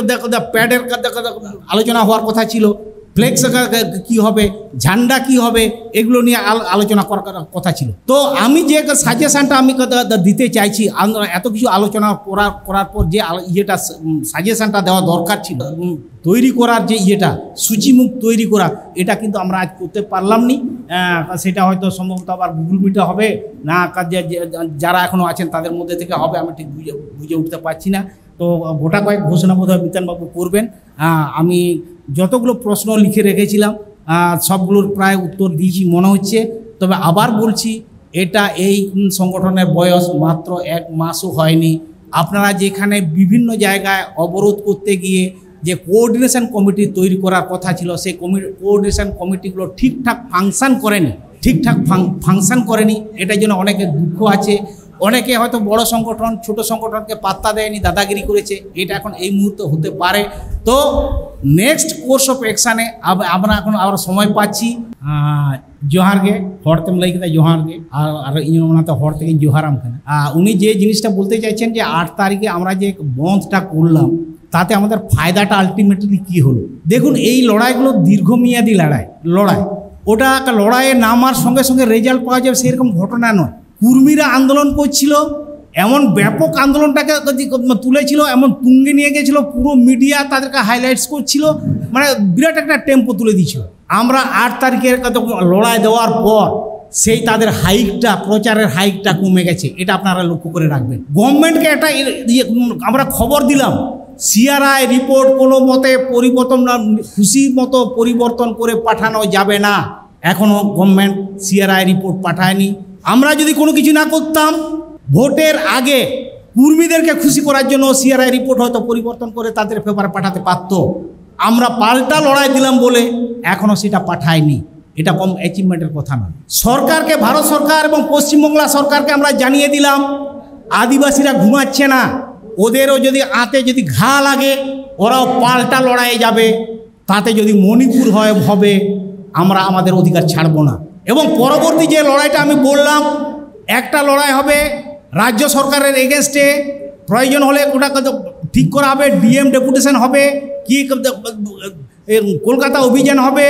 প্যাডের আলোচনা হওয়ার কথা ছিল, ফ্লেক্স কি হবে, ঝান্ডা কি হবে, এগুলো নিয়ে আল- আলোচনা করার কথা ছিল। তো আমি যে সাজেশনটা আমি কথা দিতে চাইছি, আমরা এত কিছু আলোচনা করার করার পর যে আলো- ইয়েটা সাজেশনটা দেওয়া দরকার ছিল, উম, তৈরি করার যে ইয়েটা, সূচিমুখ তৈরি করা, এটা কিন্তু আমরা আজ করতে পারলাম নি। আহ, সেটা হয়তো সম্ভবত আবার গুগল মিটে হবে না, কা- যে- যে- যারা এখনো আছেন তাদের মধ্যে থেকে হবে, আমি ঠিক বুঝে বুঝে উঠতে পারছি না। তো গোটা কয়েক ঘোষণা বোধহয় মিতানবাবু করবেন। আহ, আমি যতগুলো প্রশ্ন লিখে রেখেছিলাম, আহ, সবগুলোর প্রায় উত্তর দিয়েছি মনে হচ্ছে। তবে আবার বলছি, এটা এই সংগঠনের বয়স মাত্র এক মাসও হয়নি। আপনারা যেখানে বিভিন্ন জায়গায় অবরোধ করতে গিয়ে যে কোঅর্ডিনেশন কমিটি তৈরি করার কথা ছিল, সেই কমি কোঅর্ডিনেশন কমিটিগুলো ঠিকঠাক ফাংশন করেনি, ঠিকঠাক ফাংশন করেনি, এটার জন্য অনেকের দুঃখ আছে। অনেকে হয়তো বড় সংগঠন ছোট সংগঠনকে পাত্তা দেয়নি, দাদাগিরি করেছে, এটা এখন এই মুহূর্তে হতে পারে। তো নেক্সট কোর্স অফ অ্যাকশানে আমরা এখন আবার সময় পাচ্ছি। আহ, ᱡᱚᱦᱟᱨ ᱜᱮ, ᱦᱚᱲ ᱛᱮᱢ ᱞᱟᱹᱭ ᱠᱮᱫᱟ ᱡᱚᱦᱟᱨ ᱜᱮ, ᱟᱨ ᱟᱨ ᱤᱧ ᱚᱱᱟᱛᱮ ᱦᱚᱲ ᱛᱮᱜᱮᱧ ᱡᱚᱦᱟᱨᱟᱢ ᱠᱟᱱᱟ᱾ ᱟᱨ ᱩᱱᱤ ᱡᱮ ᱡᱤᱱᱤᱥᱴᱟ ᱵᱚᱞᱛᱮ ᱪᱟᱭᱪᱮᱱ ᱡᱮ ᱟᱴ ᱛᱟᱹᱨᱤᱠᱷᱮ ᱟᱢᱨᱟ ᱡᱮ ᱵᱚᱱᱫᱷᱴᱟ ᱠᱚᱨᱞᱟᱢ, তাতে আমাদের ফায়দাটা আলটিমেটলি কি হলো? দেখুন, এই লড়াইগুলো দীর্ঘমেয়াদী লড়াই লড়াই ওটা একটা লড়াইয়ে নামার সঙ্গে সঙ্গে রেজাল্ট পাওয়া যাবে, সেরকম ঘটনা নয়। কর্মীরা আন্দোলন করছিল, এমন ব্যাপক আন্দোলনটাকে তুলেছিল, এমন তুঙ্গে নিয়ে গেছিল, পুরো মিডিয়া তাদেরকে হাইলাইটস করছিল, মানে বিরাট একটা টেম্পো তুলে দিয়েছিল। আমরা আট তারিখের যখন লড়াই দেওয়ার পর সেই তাদের হাইকটা, প্রচারের হাইকটা কমে গেছে, এটা আপনারা লক্ষ্য করে রাখবেন। গভর্নমেন্টকে একটা ইয়ে, ইয়ে, উম, আমরা খবর দিলাম, সিআরআই রিপোর্ট কোনো মতে পরিবর্তন না, খুশি মতো পরিবর্তন করে পাঠানো যাবে না। এখনো গভর্নমেন্ট সিআরআই রিপোর্ট পাঠায়নি। আমরা যদি কোনো কিছু না করতাম, ভোটের আগে কর্মীদেরকে খুশি করার জন্য সিআরআই রিপোর্ট হয়তো পরিবর্তন করে তাদের পেপারে পাঠাতে পারতো। আমরা পাল্টা লড়াই দিলাম বলে এখনো সেটা পাঠায়নি। এটা কম অ্যাচিভমেন্টের কথা নয়। সরকারকে, ভারত সরকার এবং পশ্চিমবাংলা সরকারকে আমরা জানিয়ে দিলাম, আদিবাসীরা ঘুমাচ্ছে না, ওদেরও যদি আতে যদি ঘা লাগে, ওরাও পাল্টা লড়াইয়ে যাবে। তাতে যদি মণিপুর হয় হবে, আমরা আমাদের অধিকার ছাড়বো না। এবং পরবর্তী যে লড়াইটা আমি বললাম, একটা লড়াই হবে রাজ্য সরকারের এগেনস্টে। প্রয়োজন হলে ওটা কত ঠিক করা হবে, ডিএম ডেপুটেশন হবে, কি এ, কলকাতা অভিযান হবে,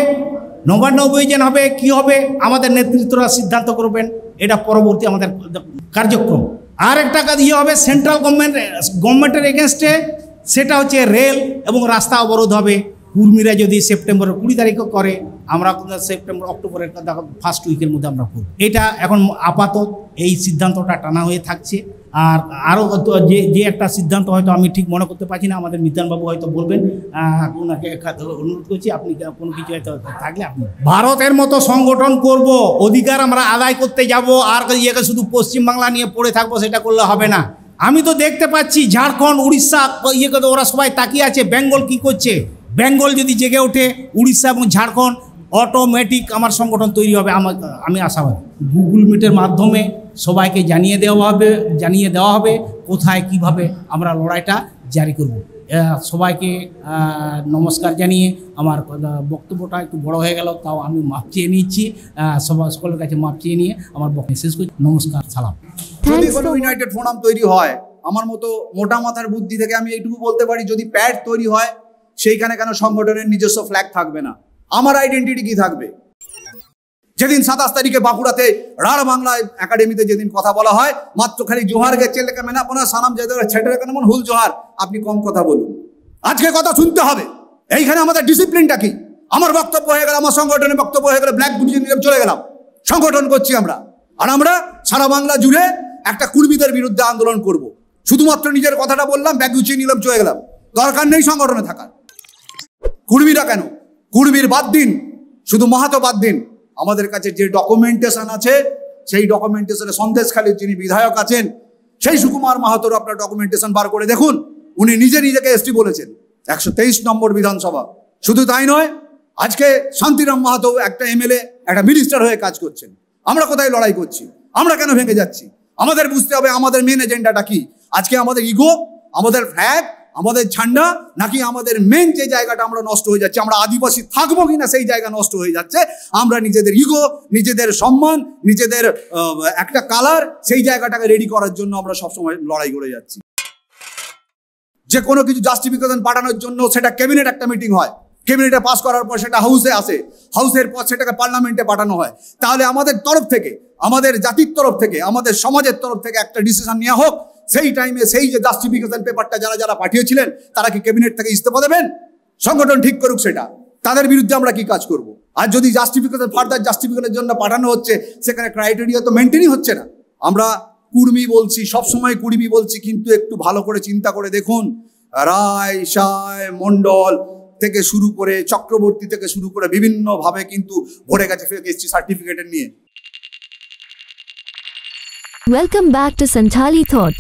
নবান্ন অভিযান হবে, কি হবে, আমাদের নেতৃত্বরা সিদ্ধান্ত করবেন। এটা পরবর্তী আমাদের কার্যক্রম। আর একটা কাজ ইয়ে হবে, সেন্ট্রাল গভর্নমেন্ট, গভর্নমেন্টের এগেনস্টে, সেটা হচ্ছে রেল এবং রাস্তা অবরোধ হবে। কুর্মীরা যদি সেপ্টেম্বরের কুড়ি তারিখও করে, আমরা সেপ্টেম্বর অক্টোবরের ফার্স্ট উইকের মধ্যে আমরা করব। এটা এখন আপাতত এই সিদ্ধান্তটা টানা হয়ে থাকছে। আর আরও যে যে একটা সিদ্ধান্ত হয়তো আমি ঠিক মনে করতে পারছি না, আমাদের মিতানবাবু হয়তো বলবেন। আহ, ওনাকে একটা অনুরোধ করছি, আপনি কোনো কিছু হয়তো থাকলে আপনি। ভারতের মতো সংগঠন করব, অধিকার আমরা আদায় করতে যাব, আর ইয়েকে শুধু পশ্চিমবাংলা নিয়ে পড়ে থাকবো, সেটা করলে হবে না। আমি তো দেখতে পাচ্ছি ঝাড়খণ্ড, উড়িষ্যা, ইয়ে করে ওরা সবাই তাকিয়ে আছে বেঙ্গল কি করছে। বেঙ্গল যদি জেগে ওঠে, উড়িষ্যা এবং ঝাড়খণ্ড, অটোমেটিক আমার সংগঠন তৈরি হবে, আমার, আমি আশাবাদী। গুগল মিটের মাধ্যমে সবাইকে জানিয়ে দেওয়া হবে, জানিয়ে দেওয়া হবে কোথায় কিভাবে আমরা লড়াইটা জারি করব। আহ, সবাইকে আহ, নমস্কার জানিয়ে আমার কথা, বক্তব্যটা একটু বড় হয়ে গেল, তাও আমি মাপ চেয়ে নিচ্ছি। আহ, সবার সকলের কাছে মাপ চেয়ে নিয়ে আমার বক্তব্য শেষ করছি। নমস্কার, সালাম। যদি কোনো ইউনাইটেড ফোরাম তৈরি হয়, আমার মতো মোটা মাথার বুদ্ধি থেকে আমি এইটুকু বলতে পারি, যদি প্যাড তৈরি হয়, সেইখানে কেন সংগঠনের নিজস্ব ফ্ল্যাগ থাকবে না? আমার আইডেন্টিটি কি থাকবে? যেদিন সাতাশ তারিখে বাঁকুড়াতে রাঢ় বাংলা একাডেমিতে যেদিন কথা বলা হয়, মাত্র খালি জোহার গেছে লেখা মেনা পোনা সানাম জায়দা ছেটেরা কেন মন হুল জোহার, আপনি কম কথা বলুন। আজকে কথা শুনতে হবে। এইখানে আমাদের ডিসিপ্লিনটা কি? আমার বক্তব্য হয়ে গেল, আমার সংগঠনের বক্তব্য হয়ে গেল, ব্ল্যাক বুঝে নিলাম, চলে গেলাম, সংগঠন করছি আমরা। আর আমরা সারা বাংলা জুড়ে একটা কুর্মীদের বিরুদ্ধে আন্দোলন করব। শুধুমাত্র নিজের কথাটা বললাম, ব্যাগ গুছিয়ে নিলাম, চলে গেলাম, দরকার নেই সংগঠনে থাকার। কুর্মীরা কেন? কুর্মীর বাদ দিন, শুধু মাহাতো বাদ দিন। আমাদের কাছে যে ডকুমেন্টেশন আছে, সেই ডকুমেন্টেশনে সন্দেশখালীর যিনি বিধায়ক আছেন, সেই সুকুমার মাহাতোর আপনার ডকুমেন্টেশন বার করে দেখুন। উনি নিজে নিজেকে এসটি বলেছেন, একশো তেইশ নম্বর বিধানসভা। শুধু তাই নয়, আজকে শান্তিরাম মাহাতো একটা এমএলএ, একটা মিনিস্টার হয়ে কাজ করছেন। আমরা কোথায় লড়াই করছি? আমরা কেন ভেঙে যাচ্ছি? আমাদের বুঝতে হবে আমাদের মেন এজেন্ডাটা কি। আজকে আমাদের ইগো, আমাদের ফ্ল্যাগ, আমাদের ঝান্ডা নাকি আমাদের মেন যে জায়গাটা আমরা নষ্ট হয়ে যাচ্ছে, আমরা আদিবাসী থাকবো কিনা সেই জায়গা নষ্ট হয়ে যাচ্ছে। আমরা নিজেদের ইগো, নিজেদের সম্মান, নিজেদের আহ, একটা কালার, সেই জায়গাটাকে রেডি করার জন্য আমরা সবসময় লড়াই করে যাচ্ছি। যে কোনো কিছু জাস্টিফিকেশন পাঠানোর জন্য সেটা ক্যাবিনেট একটা মিটিং হয়, ক্যাবিনেটে পাস করার পর সেটা হাউসে আসে, হাউসের পর সেটাকে পার্লামেন্টে পাঠানো হয়। তাহলে আমাদের তরফ থেকে, আমাদের জাতির তরফ থেকে, আমাদের সমাজের তরফ থেকে একটা ডিসিশন নেওয়া হোক। সেই টাইমে সেই যে জাস্টিফিকেশন পেপারটা যারা যারা পাঠিয়েছিলেন, তারা কি ক্যাবিনেট থেকে ইস্তফা দেবেন? সংগঠন ঠিক করুক সেটা, তাদের বিরুদ্ধে আমরা কি কাজ করব? আর যদি জাস্টিফিকেশন, ফার্দার জাস্টিফিকেশনের জন্য পাঠানো হচ্ছে, সেখানে ক্রাইটেরিয়া তো মেনটেনই হচ্ছে না। আমরা কুর্মী বলছি, সবসময় কুর্মী বলছি, কিন্তু একটু ভালো করে চিন্তা করে দেখুন, রায়, সায়, মণ্ডল থেকে শুরু করে, চক্রবর্তী থেকে শুরু করে বিভিন্নভাবে কিন্তু ভরে গেছে ফেক এসটি সার্টিফিকেটের নিয়ে। Welcome back to Santhali Thought.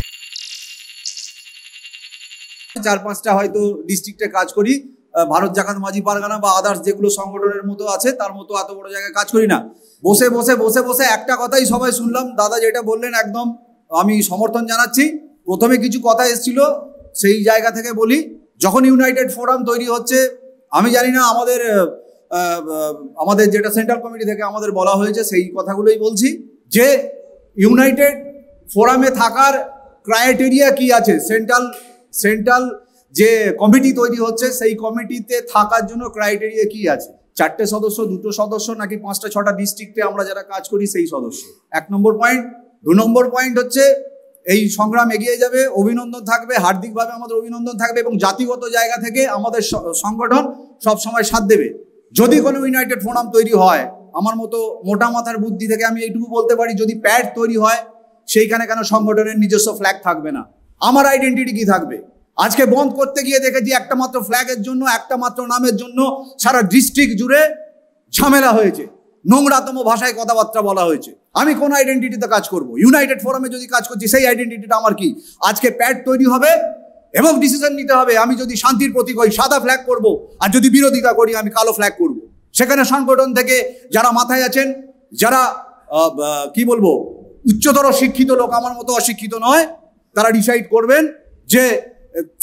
চার পাঁচটা হয়তো ডিস্ট্রিক্টে কাজ করি, আহ, ভারত জাকাত মাঝি পারগানা বা আদার্স যেগুলো সংগঠনের মতো আছে, তার মতো এত বড় জায়গায় কাজ করি না। বসে বসে বসে বসে একটা কথাই সবাই শুনলাম, দাদা যেটা বললেন একদম আমি সমর্থন জানাচ্ছি। প্রথমে কিছু কথা এসেছিল, সেই জায়গা থেকে বলি, যখন ইউনাইটেড ফোরাম তৈরি হচ্ছে, আমি জানি না আমাদের আহ, আহ, আমাদের যেটা সেন্ট্রাল কমিটি থেকে আমাদের বলা হয়েছে, সেই কথাগুলোই বলছি যে ইউনাইটেড ফোরামে থাকার ক্রাইটেরিয়া কি আছে, সেন্ট্রাল সেন্ট্রাল যে কমিটি তৈরি হচ্ছে, সেই কমিটিতে থাকার জন্য ক্রাইটেরিয়া কি আছে? চারটে সদস্য, দুটো সদস্য, নাকি পাঁচটা ছটা ডিস্ট্রিক্টে আমরা যারা কাজ করি সেই সদস্য? এক নম্বর পয়েন্ট। দু নম্বর পয়েন্ট হচ্ছে, এই সংগ্রাম এগিয়ে যাবে, অভিনন্দন থাকবে, হার্দিকভাবে আমাদের অভিনন্দন থাকবে এবং জাতিগত জায়গা থেকে আমাদের স- সংগঠন সবসময় সাথ দেবে। যদি কোনো ইউনাইটেড ফোরাম তৈরি হয়, আমার মতো মোটা মাথার বুদ্ধি থেকে আমি এইটুকু বলতে পারি, যদি প্যাড তৈরি হয়, সেইখানে কেন সংগঠনের নিজস্ব ফ্ল্যাগ থাকবে না? আমার আইডেন্টিটি কি থাকবে? আজকে বন্ধ করতে গিয়ে দেখেছি একটা মাত্র ফ্ল্যাগের জন্য, একটা মাত্র নামের জন্য সারা ডিস্ট্রিক্ট জুড়ে ঝামেলা হয়েছে, নোংরাতম ভাষায় কথাবার্তা বলা হয়েছে। আমি কোন আইডেন্টিটিতে কাজ করব? ইউনাইটেড ফোরামে যদি কাজ করছি, সেই আইডেন্টিটিটা আমার কি? আজকে প্যাড তৈরি হবে এবং ডিসিশন নিতে হবে। আমি যদি শান্তির প্রতীক হই, সাদা ফ্ল্যাগ করব, আর যদি বিরোধিতা করি, আমি কালো ফ্ল্যাগ করব। সেখানে সংগঠন থেকে যারা মাথায় আছেন, যারা আহ, আহ, কি বলবো, উচ্চতর শিক্ষিত লোক, আমার মতো অশিক্ষিত নয়, তারা ডিসাইড করবেন যে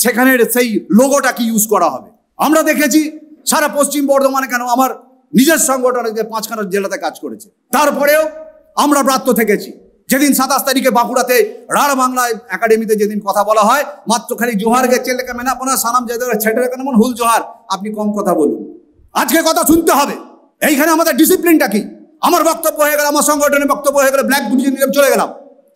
সেখানের সেই লোগোটা কি ইউজ করা হবে। আমরা দেখেছি সারা পশ্চিম বর্ধমানে, কেন, আমার নিজের সংগঠনে যে পাঁচখানা জেলাতে কাজ করেছে, তারপরেও আমরা ব্রাত্য থেকেছি। যেদিন সাতাশ তারিখে বাঁকুড়াতে রাঢ় বাংলা একাডেমিতে যেদিন কথা বলা হয়, মাত্র খালি জোহার গেছে লেখা মেনা পোনা সানাম যে ছেটে কেন মন হুল জোহার, আপনি কম কথা বলুন। আজকে কথা শুনতে হবে। এইখানে আমাদের ডিসিপ্লিনটা কি? আমার বক্তব্য হয়ে গেল, আমার সংগঠনের বক্তব্য হয়ে গেল, ব্ল্যাক বুঝে নিলাম, চলে গেলাম,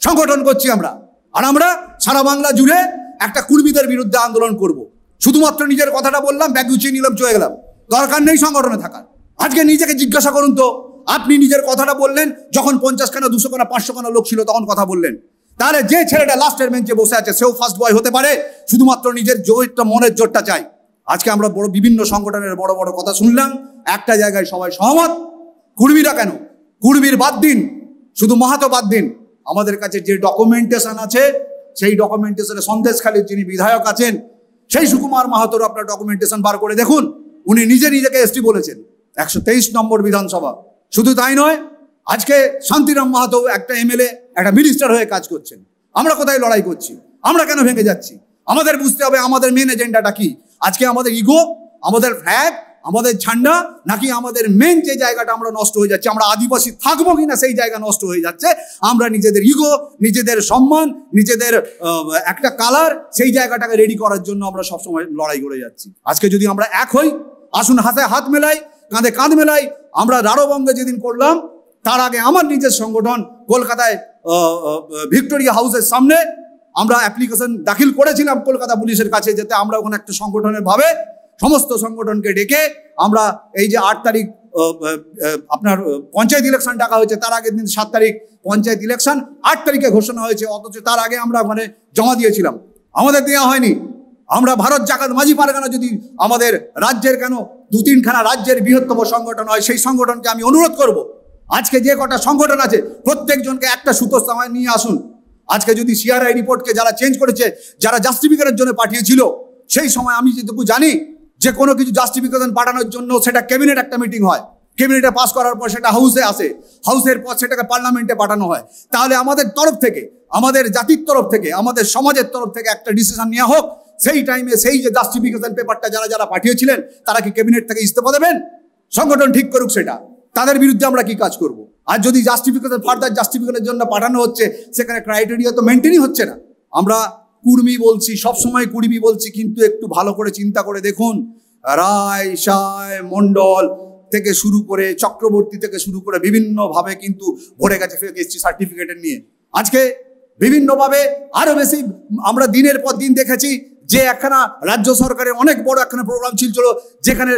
সংগঠন করছি আমরা। আর আমরা সারা বাংলা জুড়ে একটা কুর্মীদের বিরুদ্ধে আন্দোলন করব। শুধুমাত্র নিজের কথাটা বললাম, ব্যাগ গুছিয়ে নিলাম, চলে গেলাম, দরকার নেই সংগঠনে থাকার। আজকে নিজেকে জিজ্ঞাসা করুন তো, আপনি নিজের কথাটা বললেন, যখন পঞ্চাশ খানা, দুশো খানা, পাঁচশো খানা লোক ছিল, তখন কথা বললেন। তাহলে যে ছেলেটা লাস্টের বেঞ্চে বসে আছে, সেও ফার্স্ট বয় হতে পারে, শুধুমাত্র নিজের জোরটা, মনের জোরটা চাই। আজকে আমরা বড় বিভিন্ন সংগঠনের বড় বড় কথা শুনলাম, একটা জায়গায় সবাই সহমত। কুর্মীরা কেন? কুর্মীর বাদ দিন, শুধু মাহাতো বাদ দিন, আমাদের কাছে যে ডকুমেন্টেশন আছে, সেই ডকুমেন্টেশনে সন্দেশখালীর যিনি বিধায়ক আছেন, সেই সুকুমার মাহাতোর আপনার ডকুমেন্টেশন বার করে দেখুন, উনি নিজে নিজেকে এসটি বলেছেন, একশো তেইশ নম্বর বিধানসভা। শুধু তাই নয়, আজকে শান্তিরাম মাহাতো একটা এমএলএ, একটা মিনিস্টার হয়ে কাজ করছেন। আমরা কোথায় লড়াই করছি? আমরা কেন ভেঙে যাচ্ছি? আমাদের বুঝতে হবে আমাদের মেন এজেন্ডাটা কি। আজকে আমাদের ইগো, আমাদের ফ্ল্যাগ, আমাদের ঝান্ডা, নাকি আমাদের মেন যে জায়গাটা আমরা নষ্ট হয়ে যাচ্ছে, আমরা আদিবাসী থাকবো কিনা সেই জায়গা নষ্ট হয়ে যাচ্ছে। আমরা নিজেদের ইগো, নিজেদের সম্মান, নিজেদের আহ, একটা কালার, সেই জায়গাটাকে রেডি করার জন্য আমরা সবসময় লড়াই করে যাচ্ছি। আজকে যদি আমরা এক হই, আসুন হাতে হাত মেলাই, কাঁধে কাঁধ মেলাই। আমরা রাঢ়বঙ্গে যেদিন করলাম, তার আগে আমার নিজের সংগঠন কলকাতায় আহ, আহ, ভিক্টোরিয়া হাউসের সামনে আমরা অ্যাপ্লিকেশন দাখিল করেছিলাম কলকাতা পুলিশের কাছে, যাতে আমরা ওখানে একটা সংগঠনের ভাবে সমস্ত সংগঠনকে ডেকে আমরা এই যে আট তারিখ আহ, আহ, আহ, আপনার আহ, পঞ্চায়েত ইলেকশন ডাকা হয়েছে, তার আগের দিন সাত তারিখ পঞ্চায়েত ইলেকশন, আট তারিখে ঘোষণা হয়েছে, অথচ তার আগে আমরা ওখানে জমা দিয়েছিলাম, আমাদের দেওয়া হয়নি। আমরা ভারত জাকাত মাঝি পারগানা যদি আমাদের রাজ্যের কেন দু তিনখানা রাজ্যের বৃহত্তম সংগঠন হয়, সেই সংগঠনকে আমি অনুরোধ করব, আজকে যে কটা সংগঠন আছে প্রত্যেকজনকে একটা সুতো সময় নিয়ে আসুন। আজকে যদি সিআরআই রিপোর্টকে যারা চেঞ্জ করেছে, যারা জাস্টিফিকেশনের জন্য পাঠিয়েছিল, সেই সময় আমি যেটুকু জানি যে কোনো কিছু জাস্টিফিকেশন পাঠানোর জন্য সেটা ক্যাবিনেট একটা মিটিং হয়, ক্যাবিনেটে পাস করার পর সেটা হাউসে আসে, হাউসের পর সেটাকে পার্লামেন্টে পাঠানো হয়। তাহলে আমাদের তরফ থেকে, আমাদের জাতির তরফ থেকে, আমাদের সমাজের তরফ থেকে একটা ডিসিশন নেওয়া হোক, সেই টাইমে সেই যে জাস্টিফিকেশন পেপারটা যারা যারা পাঠিয়েছিলেন, তারা কি ক্যাবিনেট থেকে ইস্তফা দেবেন? সংগঠন ঠিক করুক সেটা, তাদের বিরুদ্ধে আমরা কি কাজ করব? আর যদি জাস্টিফিকেশন, ফার্দার জাস্টিফিকেশনের জন্য পাঠানো হচ্ছে, সেখানে ক্রাইটেরিয়া তো মেনটেনই হচ্ছে না। আমরা কুর্মী বলছি, সবসময় কুর্মী বলছি, কিন্তু একটু ভালো করে চিন্তা করে দেখুন, রায়, সায়, মণ্ডল থেকে শুরু করে, চক্রবর্তী থেকে শুরু করে বিভিন্নভাবে কিন্তু ভরে গেছে ফেক এসটি সার্টিফিকেটের নিয়ে। আজকে বিভিন্নভাবে আরো বেশি আমরা দিনের পর দিন দেখেছি যে একখানা রাজ্য সরকারের অনেক বড় একখানা প্রোগ্রাম চলছিল, যেখানে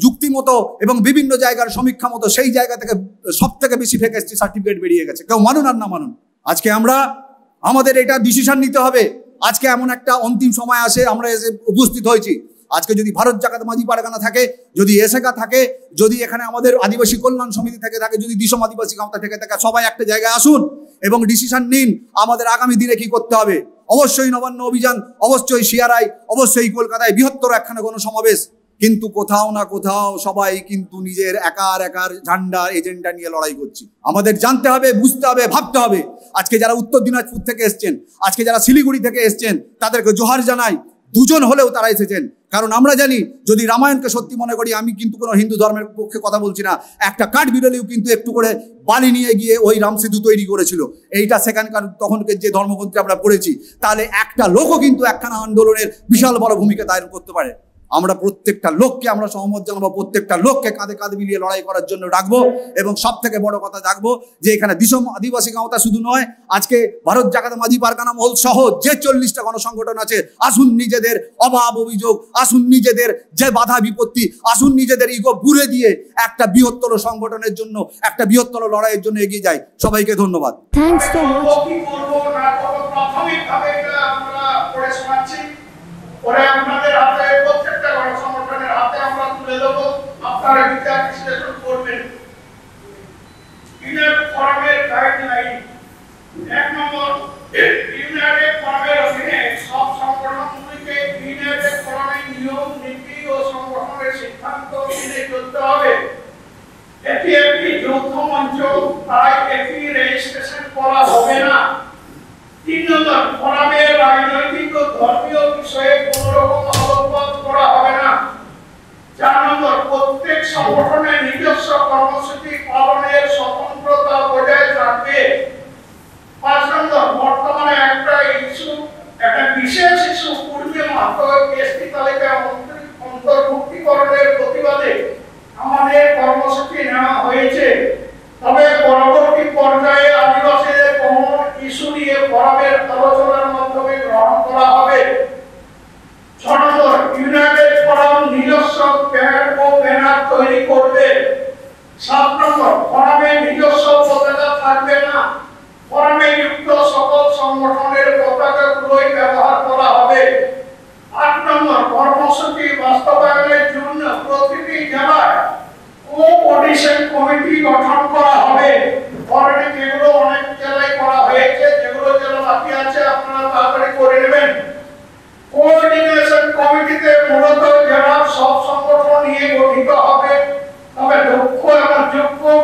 যুক্তিমতো এবং বিভিন্ন জায়গার সমীক্ষা মতো সেই জায়গা থেকে সব থেকে বেশি ফেক এসটি সার্টিফিকেট বেরিয়ে গেছে। কেউ মানুন আর না মানুন, আজকে আমরা আমাদের এটা ডিসিশন নিতে হবে। আজকে এমন একটা অন্তিম সময় আসে, আমরা এসে উপস্থিত হয়েছি। আজকে যদি ভারত জাকাত মাঝি পারগানা থাকে, যদি এসেকা থাকে, যদি এখানে আমাদের আদিবাসী কল্যাণ সমিতি থেকে থাকে, যদি দিসম আদিবাসী গাঁওতা থেকে থাকে, সবাই একটা জায়গায় আসুন এবং ডিসিশন নিন আমাদের আগামী দিনে কি করতে হবে। অবশ্যই নবান্ন অভিযান, অবশ্যই সিআরআই, অবশ্যই কলকাতায় বৃহত্তর একখানা গণসমাবেশ, কিন্তু কোথাও না কোথাও সবাই কিন্তু নিজের একার একার ঝান্ডা এজেন্ডা নিয়ে লড়াই করছে। আমাদের জানতে হবে, বুঝতে হবে, ভাবতে হবে। আজকে যারা উত্তর দিনাজপুর থেকে এসছেন, আজকে যারা শিলিগুড়ি থেকে এসছেন, তাদেরকে জোহার জানাই। দুজন হলেও তারা এসেছেন, কারণ আমরা জানি যদি রামায়ণকে সত্যি মনে করি, আমি কিন্তু কোনো হিন্দু ধর্মের পক্ষে কথা বলছি না, একটা কাঠ বিড়ালিও কিন্তু একটু করে বালি নিয়ে গিয়ে ওই রাম সেতু তৈরি করেছিল। এইটা সেখানকার তখনকে যে ধর্মগ্রন্থে আমরা পড়েছি। তাহলে একটা লোকও কিন্তু একখানা আন্দোলনের বিশাল বড় ভূমিকা দায়ন করতে পারে। আমরা প্রত্যেকটা লোককে আমরা সহমত জানাবো, প্রত্যেকটা লোককে কাঁধে কাঁধ মিলিয়ে লড়াই করার জন্য ডাকবো। এবং সব থেকে বড় কথা ডাকবো যে এখানে দিসম আদিবাসী গাঁওতা শুধু নয়, আজকে ভারত জাকাত মাঝি পারগানা মহল সহ যে চল্লিশটা গণসংগঠন আছে, আসুন নিজেদের অভাব অভিযোগ, আসুন নিজেদের যে বাধা বিপত্তি, আসুন নিজেদের ইগো ভুলে দিয়ে একটা বৃহত্তর সংগঠনের জন্য, একটা বৃহত্তর লড়াইয়ের জন্য এগিয়ে যাই। সবাইকে ধন্যবাদ। Thanks for watching. কি করবো না করবো, প্রাথমিকভাবে এটা আমরা করে শোনাচ্ছি। পরে আপনাদের হাতে, প্রত্যেকটা গণসংগঠনের হাতে আমরা তুলে দেবো, আপনারা বিচার বিশ্লেষণ করবেন। ইউনিয়ন ফোরামের গাইডলাইন, এক নম্বর, ইউনাইটেড ফোরামের অধীনে সব সংগঠনগুলিকে ইউনাইটেড ফোরামের নিয়ম, নীতি ও সংগঠনের সিদ্ধান্ত মেনে চলতে হবে। এটি একটি যৌথ মঞ্চ, তাই এটি রেজিস্ট্রেশন করা হবে না। তিন নম্বর, ফোরামে রাজনৈতিক ও ধর্মীয় বিষয়ে কোনো রকম আলোকপাত করা হবে না। চার নম্বর, প্রত্যেক সংগঠনের নিজস্ব কর্মসূচি পালনের স্বতন্ত্রতা বজায় থাকবে। পাঁচ নম্বর, বর্তমানে একটা ইস্যু, একটা বিশেষ ইস্যু, পূর্বে মাত্র এসটি তালিকায় অন্তর- অন্তর্ভুক্তিকরণের প্রতিবাদে আমাদের কর্মসূচি নেওয়া হয়েছে। তবে পরবর্তী পর্যায়ে আদিবাসীদের কমন ইস্যু নিয়ে ফোরামের আলোচনার মাধ্যমে গ্রহণ করা হবে। ছ নম্বর, ইউনাইটেড ফোরাম নিজস্ব প্যাড ও ব্যানার তৈরি করবে। সাত নম্বর, ফোরামে নিজস্ব পতাকা থাকবে না। ফোরামে যুক্ত সকল সংগঠনের পতাকাগুলোই ব্যবহার করা হবে। আট নম্বর, কর্মসূচি বাস্তবায়নের জন্য প্রতিটি জেলায় কোঅর্ডিনেশন কমিটি গঠন করা হবে। অলরেডি যেগুলো অনেক জেলায় করা হয়েছে, যেগুলো জেলা বাকি আছে, আপনারা তাড়াতাড়ি করে নেবেন। কোঅর্ডিনেশন কমিটিতে মূলত জেলার সব সংগঠন নিয়ে গঠিত হবে। তবে দক্ষ এবং যোগ্য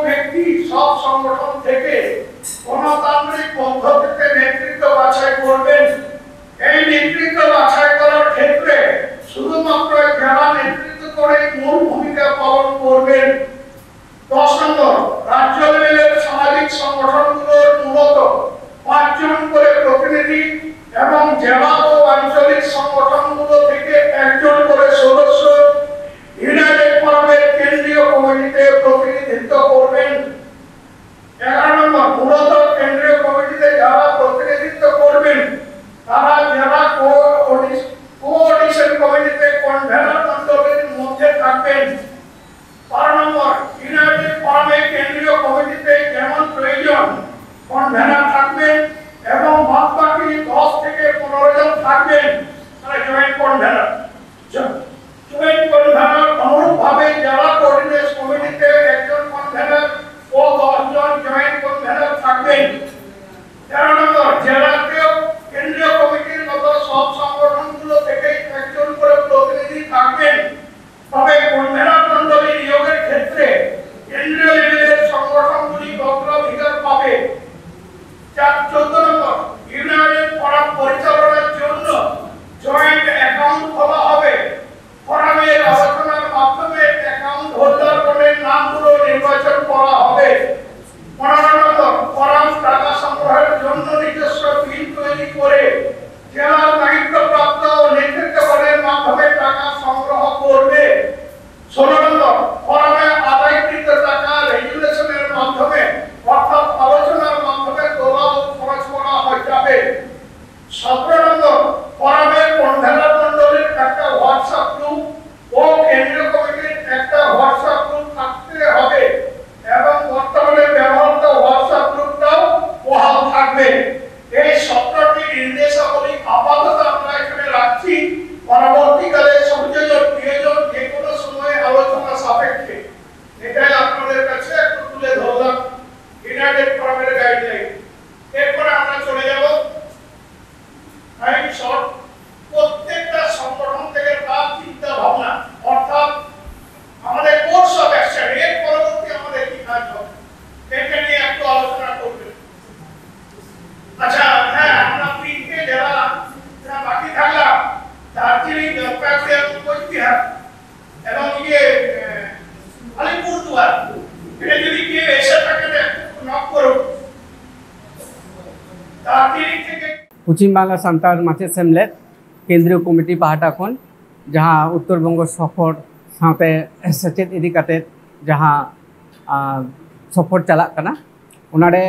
জলপাইগুড়ি এবং কোচবিহার এবং ইয়ে, আহ, আলিপুরদুয়ার, এটা যদি কেউ এসে থাকে, নক করুন। তার দিক থেকে ᱯᱚᱪᱷᱤᱢ ᱵᱟᱝᱞᱟ ᱥᱟᱱᱛᱟᱲ ᱢᱟᱪᱮᱫ ᱥᱮᱢᱞᱮᱫ ᱠᱮᱱᱫᱨᱤᱭᱚ ᱠᱚᱢᱤᱴᱤ ᱯᱟᱦᱴᱟ ᱠᱷᱚᱱ ᱡᱟᱦᱟᱸ ᱩᱛᱛᱚᱨ ᱵᱚᱝᱜᱚ ᱥᱚᱯᱷᱚᱨ ᱥᱟᱶᱛᱮ ᱥᱮᱪᱮᱫ ᱤᱫᱤ ᱠᱟᱛᱮ ᱡᱟᱦᱟᱸ, ᱟᱸ, ᱥᱚᱯᱷᱚᱨ ᱪᱟᱞᱟᱜ ᱠᱟᱱᱟ, ᱚᱱᱟᱨᱮ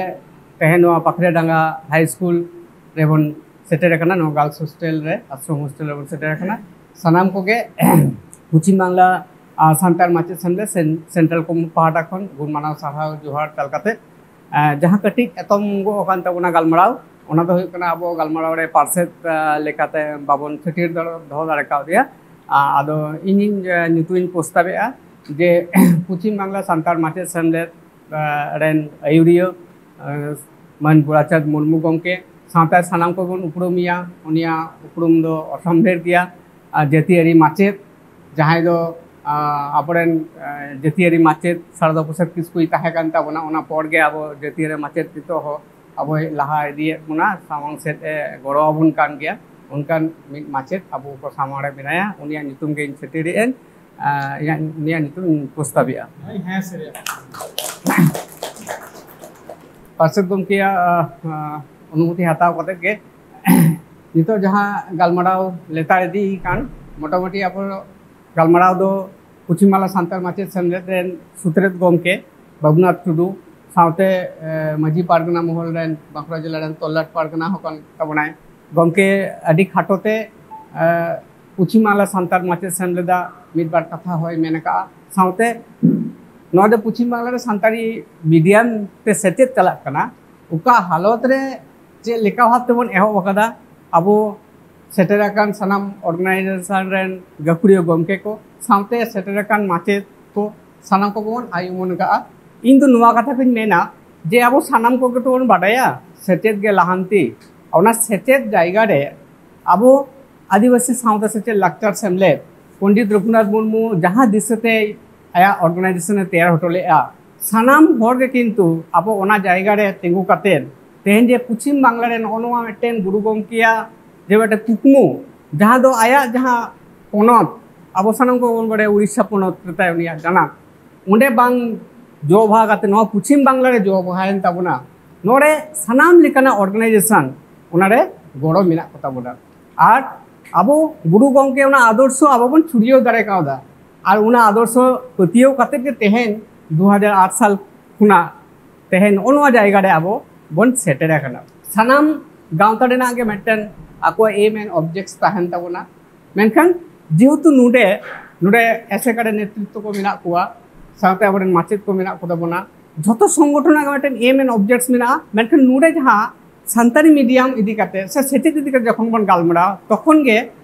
ᱛᱮᱦᱮᱧ ᱱᱚᱣᱟ ᱯᱟᱠᱷᱨᱮᱰᱟᱸᱜᱟ ᱦᱟᱭ ᱥᱠᱩᱞ ᱨᱮᱵᱚᱱ ᱥᱮᱴᱮᱨ ᱟᱠᱟᱱᱟ, ᱱᱚᱣᱟ ᱜᱟᱨᱞᱥ ᱦᱳᱥᱴᱮᱞ ᱨᱮ, ᱟᱥᱨᱚᱢ ᱦᱳᱥᱴᱮᱞ ᱨᱮᱵᱚᱱ ᱥᱮᱴᱮᱨ ᱟᱠᱟᱱᱟ᱾ ᱥᱟᱱᱟᱢ ᱠᱚᱜᱮ ᱯᱚᱪᱷᱤᱢ ᱵᱟᱝᱞᱟ, ᱟᱸ, ᱥᱟᱱᱛᱟᱲ ᱢᱟᱪᱮᱫ ᱥᱮᱢᱞᱮᱫ ᱥᱮᱱ-, ᱥᱮᱱᱴᱨᱟᱞ ᱠᱚᱢᱤᱴᱤ ᱯᱟᱦᱴᱟ ᱠᱷᱚᱱ ᱜᱩᱱ ᱢᱟᱱᱟᱣ ᱥᱟᱨᱦᱟᱣ ᱡᱚᱦᱟᱨ ᱪᱟᱞ ᱠᱟᱛᱮ, ᱟᱸ, ᱡᱟᱦᱟᱸ ᱠᱟᱹᱴᱤᱡ ᱮᱛᱚᱢ ᱜᱚᱜ ᱟᱠᱟᱱ ᱛᱟᱵᱚᱱᱟ ᱜᱟᱞᱢᱟᱨᱟᱣ, ᱚᱱᱟ ᱫᱚ ᱦᱩᱭᱩᱜ ᱠᱟᱱᱟ ᱟᱵᱚ ᱜᱟᱞᱢᱟᱨᱟᱣ ᱨᱮ ᱯᱟᱨᱥᱮᱛ, ᱟᱸ, ᱞᱮᱠᱟᱛᱮ ᱵᱟᱵᱚᱱ ᱥᱮᱴᱮᱨ ᱫᱟᱲᱮ-, ᱫᱚᱦᱚ ᱫᱟᱲᱮ ᱠᱟᱣᱫᱮᱭᱟ᱾ ᱟᱸ, ᱟᱫᱚ ᱤᱧᱤᱧ, ᱟᱸ, ᱧᱩᱛᱩᱢᱤᱧ ᱯᱨᱚᱥᱛᱟᱵᱮᱜᱼᱟ ᱡᱮ ᱯᱚᱪᱷᱤᱢ ᱵᱟᱝᱞᱟ ᱥᱟᱱᱛᱟᱲ ᱢᱟᱪᱮᱫ ᱥᱮᱢᱞᱮᱫ, ᱟᱸ, ᱨᱮᱱ ᱟᱹᱭᱩᱨᱤᱭᱟᱹ, ᱟᱸ, ᱢᱟᱹᱱ ᱜᱳᱨᱟᱪᱟᱸᱫᱽ ᱢᱩᱨᱢᱩ ᱜᱚᱢᱠᱮ ᱥᱟᱶᱛᱮ ᱥᱟᱱᱟᱢ ᱠᱚᱵᱚᱱ ᱩᱯᱨᱩᱢᱮᱭᱟ᱾ ᱩᱱᱤᱭᱟᱜ ᱩᱯᱨᱩᱢ ᱫᱚ ᱚᱥᱚᱢᱵᱷᱮᱲ ᱜᱮᱭᱟ᱾ ᱟᱨ ᱡᱟᱹᱛᱤᱭᱟᱹᱨᱤ ᱢᱟᱪᱮᱫ, ᱡᱟᱦᱟᱸᱭ ᱫᱚ, ᱟᱸ, ᱟᱵᱚᱨᱮᱱ, ᱟᱸ, ᱡᱟᱹᱛᱤᱭᱟᱹᱨᱤ ᱢᱟᱪᱮᱫ ᱥᱟᱨᱚᱫᱟ ᱯᱨᱚᱥᱟᱫᱽ ᱠᱤᱥᱠᱩᱭ ᱛᱟᱦᱮᱸ ᱠᱟᱱ ᱛᱟᱵᱚᱱᱟ, ᱚᱱᱟ ᱯᱚᱨ ᱜᱮ ᱟᱵᱚ ᱡᱟᱹᱛᱤᱭᱟᱹᱨᱤ ᱢᱟᱪᱮᱫ ᱱᱤᱛᱚᱜ ᱦᱚᱸ ᱟᱵᱚᱭ ᱞᱟᱦᱟ ᱤᱫᱤᱭᱮᱫ ᱵᱚᱱᱟ, ᱥᱟᱢᱟᱝ ᱥᱮᱫ ᱮ ᱜᱚᱲᱚ ᱟᱵᱚᱱ ᱠᱟᱱ ᱜᱮᱭᱟ᱾ ᱚᱱᱠᱟᱱ ᱢᱤᱫ ᱢᱟᱪᱮᱫ ᱟᱵᱚ ᱠᱚ ᱥᱟᱢᱟᱝ ᱨᱮ ᱢᱮᱱᱟᱭᱟ, ᱩᱱᱤᱭᱟᱜ ᱧᱩᱛᱩᱢ ᱜᱮᱧ ᱥᱮᱴᱮᱨᱮᱫᱼᱟᱹᱧ, ᱟᱸ, ᱤᱧᱟᱹᱜ, ᱩᱱᱤᱭᱟᱜ ᱧᱩᱛᱩᱢ ᱤᱧ ᱯᱨᱚᱥᱛᱟᱵᱮᱜᱼᱟ᱾ ᱦᱮᱸ, ᱥᱮ᱾ ᱯᱟᱨᱥᱮᱛ ᱜᱚᱢᱠᱮᱭᱟᱜ, ᱟᱸ, ᱚᱱᱩᱢᱚᱛᱤ ᱦᱟᱛᱟᱣ ᱠᱟᱛᱮᱫ ᱜᱮ ᱱᱤᱛᱚᱜ ᱡᱟᱦᱟᱸ ᱜᱟᱞᱢᱟᱨᱟᱣ ᱞᱮᱛᱟᱲ ᱤᱫᱤ ᱠᱟᱱ, ᱢᱚᱴᱟᱢᱩᱴᱤ ᱟᱵᱚ ᱜᱟᱞᱢᱟᱨᱟᱣ ᱫᱚ ᱯᱚᱪᱷᱤᱢ ᱵᱟᱝᱞᱟ ᱥᱟᱱᱛᱟᱲ ᱢᱟᱪᱮᱫ ᱥᱮᱢᱞᱮᱫ ᱨᱮᱱ ᱥᱩᱛᱨᱮᱛ ᱜᱚᱢᱠᱮ ᱵᱟᱵᱩᱱᱟᱛᱷ ᱴᱩᱰᱩ ᱥᱟᱶᱛᱮ, ᱮ, ᱢᱟᱹᱡᱷᱤ ᱯᱟᱨᱜᱟᱱᱟ ᱢᱚᱦᱚᱞ ᱨᱮᱱ, ᱵᱟᱸᱠᱩᱲᱟ ᱡᱮᱞᱟ ᱨᱮᱱ ᱛᱚᱞᱞᱟᱴ ᱯᱟᱨᱜᱟᱱᱟ ᱦᱚᱸ ᱠᱟᱱ ᱛᱟᱵᱚᱱᱟᱭ᱾ ᱜᱚᱢᱠᱮ ᱟᱹᱰᱤ ᱠᱷᱟᱴᱚ ᱛᱮ, ᱮ, ᱯᱚᱪᱷᱤᱢ ᱵᱟᱝᱞᱟ ᱥᱟᱱᱛᱟᱲ ᱢᱟᱪᱮᱫ ᱥᱮᱢᱞᱮᱫᱟᱜ ᱢᱤᱫ ᱵᱟᱨ ᱠᱟᱛᱷᱟ ᱦᱚᱸᱭ ᱢᱮᱱ ᱟᱠᱟᱫᱼᱟ᱾ ᱥᱟᱶᱛᱮ ᱱᱚᱣᱟ ᱫᱚ ᱯᱚᱪᱷᱤᱢ ᱵᱟᱝᱞᱟ ᱨᱮ ᱥᱟᱱᱛᱟᱲᱤ ᱢᱤᱰᱤᱭᱟᱢ ᱛᱮ ᱥᱮᱪᱮᱫ ᱪᱟᱞᱟᱜ ᱠᱟᱱᱟ, ᱚᱠᱟ ᱦᱟᱞᱚᱛ ᱨᱮ ᱪᱮᱫ ᱞᱮᱠᱟ ᱵᱷᱟᱵ ᱛᱮᱵᱚᱱ ᱮᱦᱚᱵ ᱟᱠᱟᱫᱟ, ᱟᱵᱚ ᱥᱮᱴᱮᱨ ᱟᱠᱟᱱ ᱥᱟᱱᱟᱢ ᱚᱨᱜᱟᱱᱟᱭᱡᱮᱥᱚᱱ ᱨᱮᱱ ᱜᱟᱹᱠᱷᱩᱲᱤᱭᱟᱹ ᱜᱚᱢᱠᱮ ᱠᱚ ᱥᱟᱶᱛᱮ ᱥᱮᱴᱮᱨ ᱟᱠᱟᱱ ᱢᱟᱪᱮᱫ ᱠᱚ, ᱥᱟᱱᱟᱢ ᱠᱚᱜᱮ ᱵᱚᱱ ᱟᱭ ᱩᱢᱟᱹᱱ ᱟᱠᱟᱫᱼᱟ᱾ ᱤᱧ ᱫᱚ ᱱᱚᱣᱟ ᱠᱟᱛᱷᱟ ᱠᱚᱧ ᱢᱮᱱᱟ ᱡᱮ ᱟᱵᱚ ᱥᱟᱱᱟᱢ ᱠᱚᱜᱮ ᱛᱚᱵᱚᱱ ᱵᱟᱰᱟᱭᱟ ᱥᱮᱪᱮᱫ ᱜᱮ ᱞᱟᱦᱟᱱᱛᱤ᱾ ᱚᱱᱟ ᱥᱮᱪᱮᱫ ᱡᱟᱭᱜᱟ ᱨᱮ ᱟᱵᱚ ᱟᱹᱫᱤᱵᱟᱹᱥᱤ ᱥᱟᱶᱛᱟ ᱥᱮᱪᱮᱫ ᱞᱟᱠᱪᱟᱨ ᱥᱮᱢᱞᱮᱫ ᱯᱚᱱᱰᱤᱛ ᱨᱚᱜᱷᱩᱱᱟᱛᱷ ᱢᱩᱨᱢᱩ ᱡᱟᱦᱟᱸ ᱫᱤᱥᱟᱹᱛᱮ ᱟᱭᱟᱜ ᱚᱨᱜᱟᱱᱟᱭᱡᱮᱥᱚᱱ ᱮ ᱛᱮᱭᱟᱨ ᱦᱚᱴᱚ ᱞᱮᱫᱼᱟ, ᱥᱟᱱᱟᱢ ᱦᱚᱲ ᱜᱮ ᱠᱤᱱᱛᱩ ᱟᱵᱚ ᱚᱱᱟ ᱡᱟᱭᱜᱟ ᱨᱮ ᱛᱤᱸᱜᱩ ᱠᱟᱛᱮᱫ ᱛᱮᱦᱮᱧ ᱡᱮ ᱯᱚᱪᱷᱤᱢ ᱵᱟᱝᱞᱟ ᱨᱮ ᱱᱚᱜᱼᱚ ᱱᱚᱣᱟ ᱢᱤᱫᱴᱮᱱ ᱜᱩᱨᱩ ᱜᱚᱢᱠᱮᱭᱟᱜ ᱡᱮ ᱢᱤᱫᱴᱮᱱ ᱠᱩᱠᱢᱩ, ᱡᱟᱦᱟᱸ ᱫᱚ ᱟᱭᱟᱜ ᱡᱟᱦᱟᱸ ᱯᱚᱱᱚᱛ, ᱟᱵᱚ ᱥᱟᱱᱟᱢ ᱠᱚᱵᱚᱱ ᱵᱟᱲᱟᱭᱟ ᱩᱲᱤᱥᱥᱟ ᱯᱚᱱᱚᱛ ᱨᱮ ᱛᱟᱭ ᱩᱱᱤᱭᱟᱜ ᱡᱟᱱᱟᱢ, ᱚᱸᱰᱮ ᱵᱟᱝ ᱡᱚ ᱵᱟᱦᱟ ᱠᱟᱛᱮ ᱱᱚᱣᱟ ᱯᱚᱪᱷᱤᱢ ᱵᱟᱝᱞᱟ ᱨᱮ ᱡᱚ ᱵᱟᱦᱟᱭᱮᱱ ᱛᱟᱵᱚᱱᱟ᱾ ᱱᱚᱰᱮ ᱥᱟᱱᱟᱢ ᱞᱮᱠᱟᱱᱟᱜ ᱚᱨᱜᱟᱱᱟᱭᱡᱮᱥᱚᱱ ᱚᱱᱟᱨᱮ ᱜᱚᱲᱚ ᱢᱮᱱᱟᱜ ᱠᱚ ᱛᱟᱵᱚᱱᱟ᱾ ᱟᱨ ᱟᱵᱚ ᱜᱩᱨᱩ ᱜᱚᱢᱠᱮ ᱚᱱᱟ ᱟᱫᱚᱨᱥᱚ ᱟᱵᱚ ᱵᱚᱱ ᱪᱷᱩᱲᱭᱟᱹᱣ ᱫᱟᱲᱮ ᱠᱟᱣᱫᱟ᱾ ᱟᱨ ᱚᱱᱟ ᱟᱫᱚᱨᱥᱚ ᱯᱟᱹᱛᱭᱟᱹᱣ ᱠᱟᱛᱮ ᱜᱮ ᱛᱮᱦᱮᱧ ᱫᱩ ᱦᱟᱡᱟᱨ ᱟᱴ ᱥᱟᱞ ᱠᱷᱚᱱᱟᱜ ᱛᱮᱦᱮᱧ ᱱᱚᱜᱼᱚ ᱱᱚᱣᱟ ᱡᱟᱭᱜᱟ ᱨᱮ ᱟᱵᱚ ᱵᱚᱱ ᱥᱮᱴᱮᱨ ᱟᱠᱟᱱᱟ᱾ ᱥᱟᱱᱟᱢ ᱜᱟᱶᱛᱟ ᱨᱮᱱᱟᱜ ᱜᱮ ᱢᱤᱫᱴᱮᱱ ᱟᱠᱚᱣᱟᱜ aim and objects ᱛᱟᱦᱮᱱ ᱛᱟᱵᱚᱱᱟ᱾ ᱢᱮᱱᱠᱷᱟᱱ ᱡᱮᱦᱮᱛᱩ ᱱᱚᱰᱮ ᱱᱚᱰᱮ ᱮᱥᱮᱠᱟ ᱨᱮ ᱱᱮᱛᱨᱤᱛᱵ ᱠᱚ ᱢᱮᱱᱟᱜ ᱠᱚᱣᱟ, ᱥᱟᱶᱛᱮ ᱟᱵᱚᱨᱮᱱ ᱢᱟᱪᱮᱫ ᱠᱚ ᱢᱮᱱᱟᱜ ᱠᱚ ᱛᱟᱵᱚᱱᱟ, ᱡᱷᱚᱛᱚ ᱥᱚᱝᱜᱚᱴᱷᱚᱱ ᱨᱮᱱᱟᱜ ᱢᱤᱫᱴᱮᱱ aim and objects ᱢᱮᱱᱟᱜᱼᱟ᱾ ᱢᱮᱱᱠᱷᱟᱱ ᱱᱚᱰᱮ ᱡᱟᱦᱟᱸ ᱥᱟᱱᱛᱟᱲᱤ ᱢᱤᱰᱤᱭᱟᱢ ᱤᱫᱤ ᱠᱟᱛᱮ ᱥᱮ ᱥᱮᱪᱮᱫ ᱤᱫᱤ ᱠᱟᱛᱮ ᱡᱚᱠᱷᱚᱱ ᱵᱚᱱ ᱜᱟᱞᱢᱟᱨᱟᱣᱟ, ᱛᱚᱠᱷᱚᱱ ᱜᱮ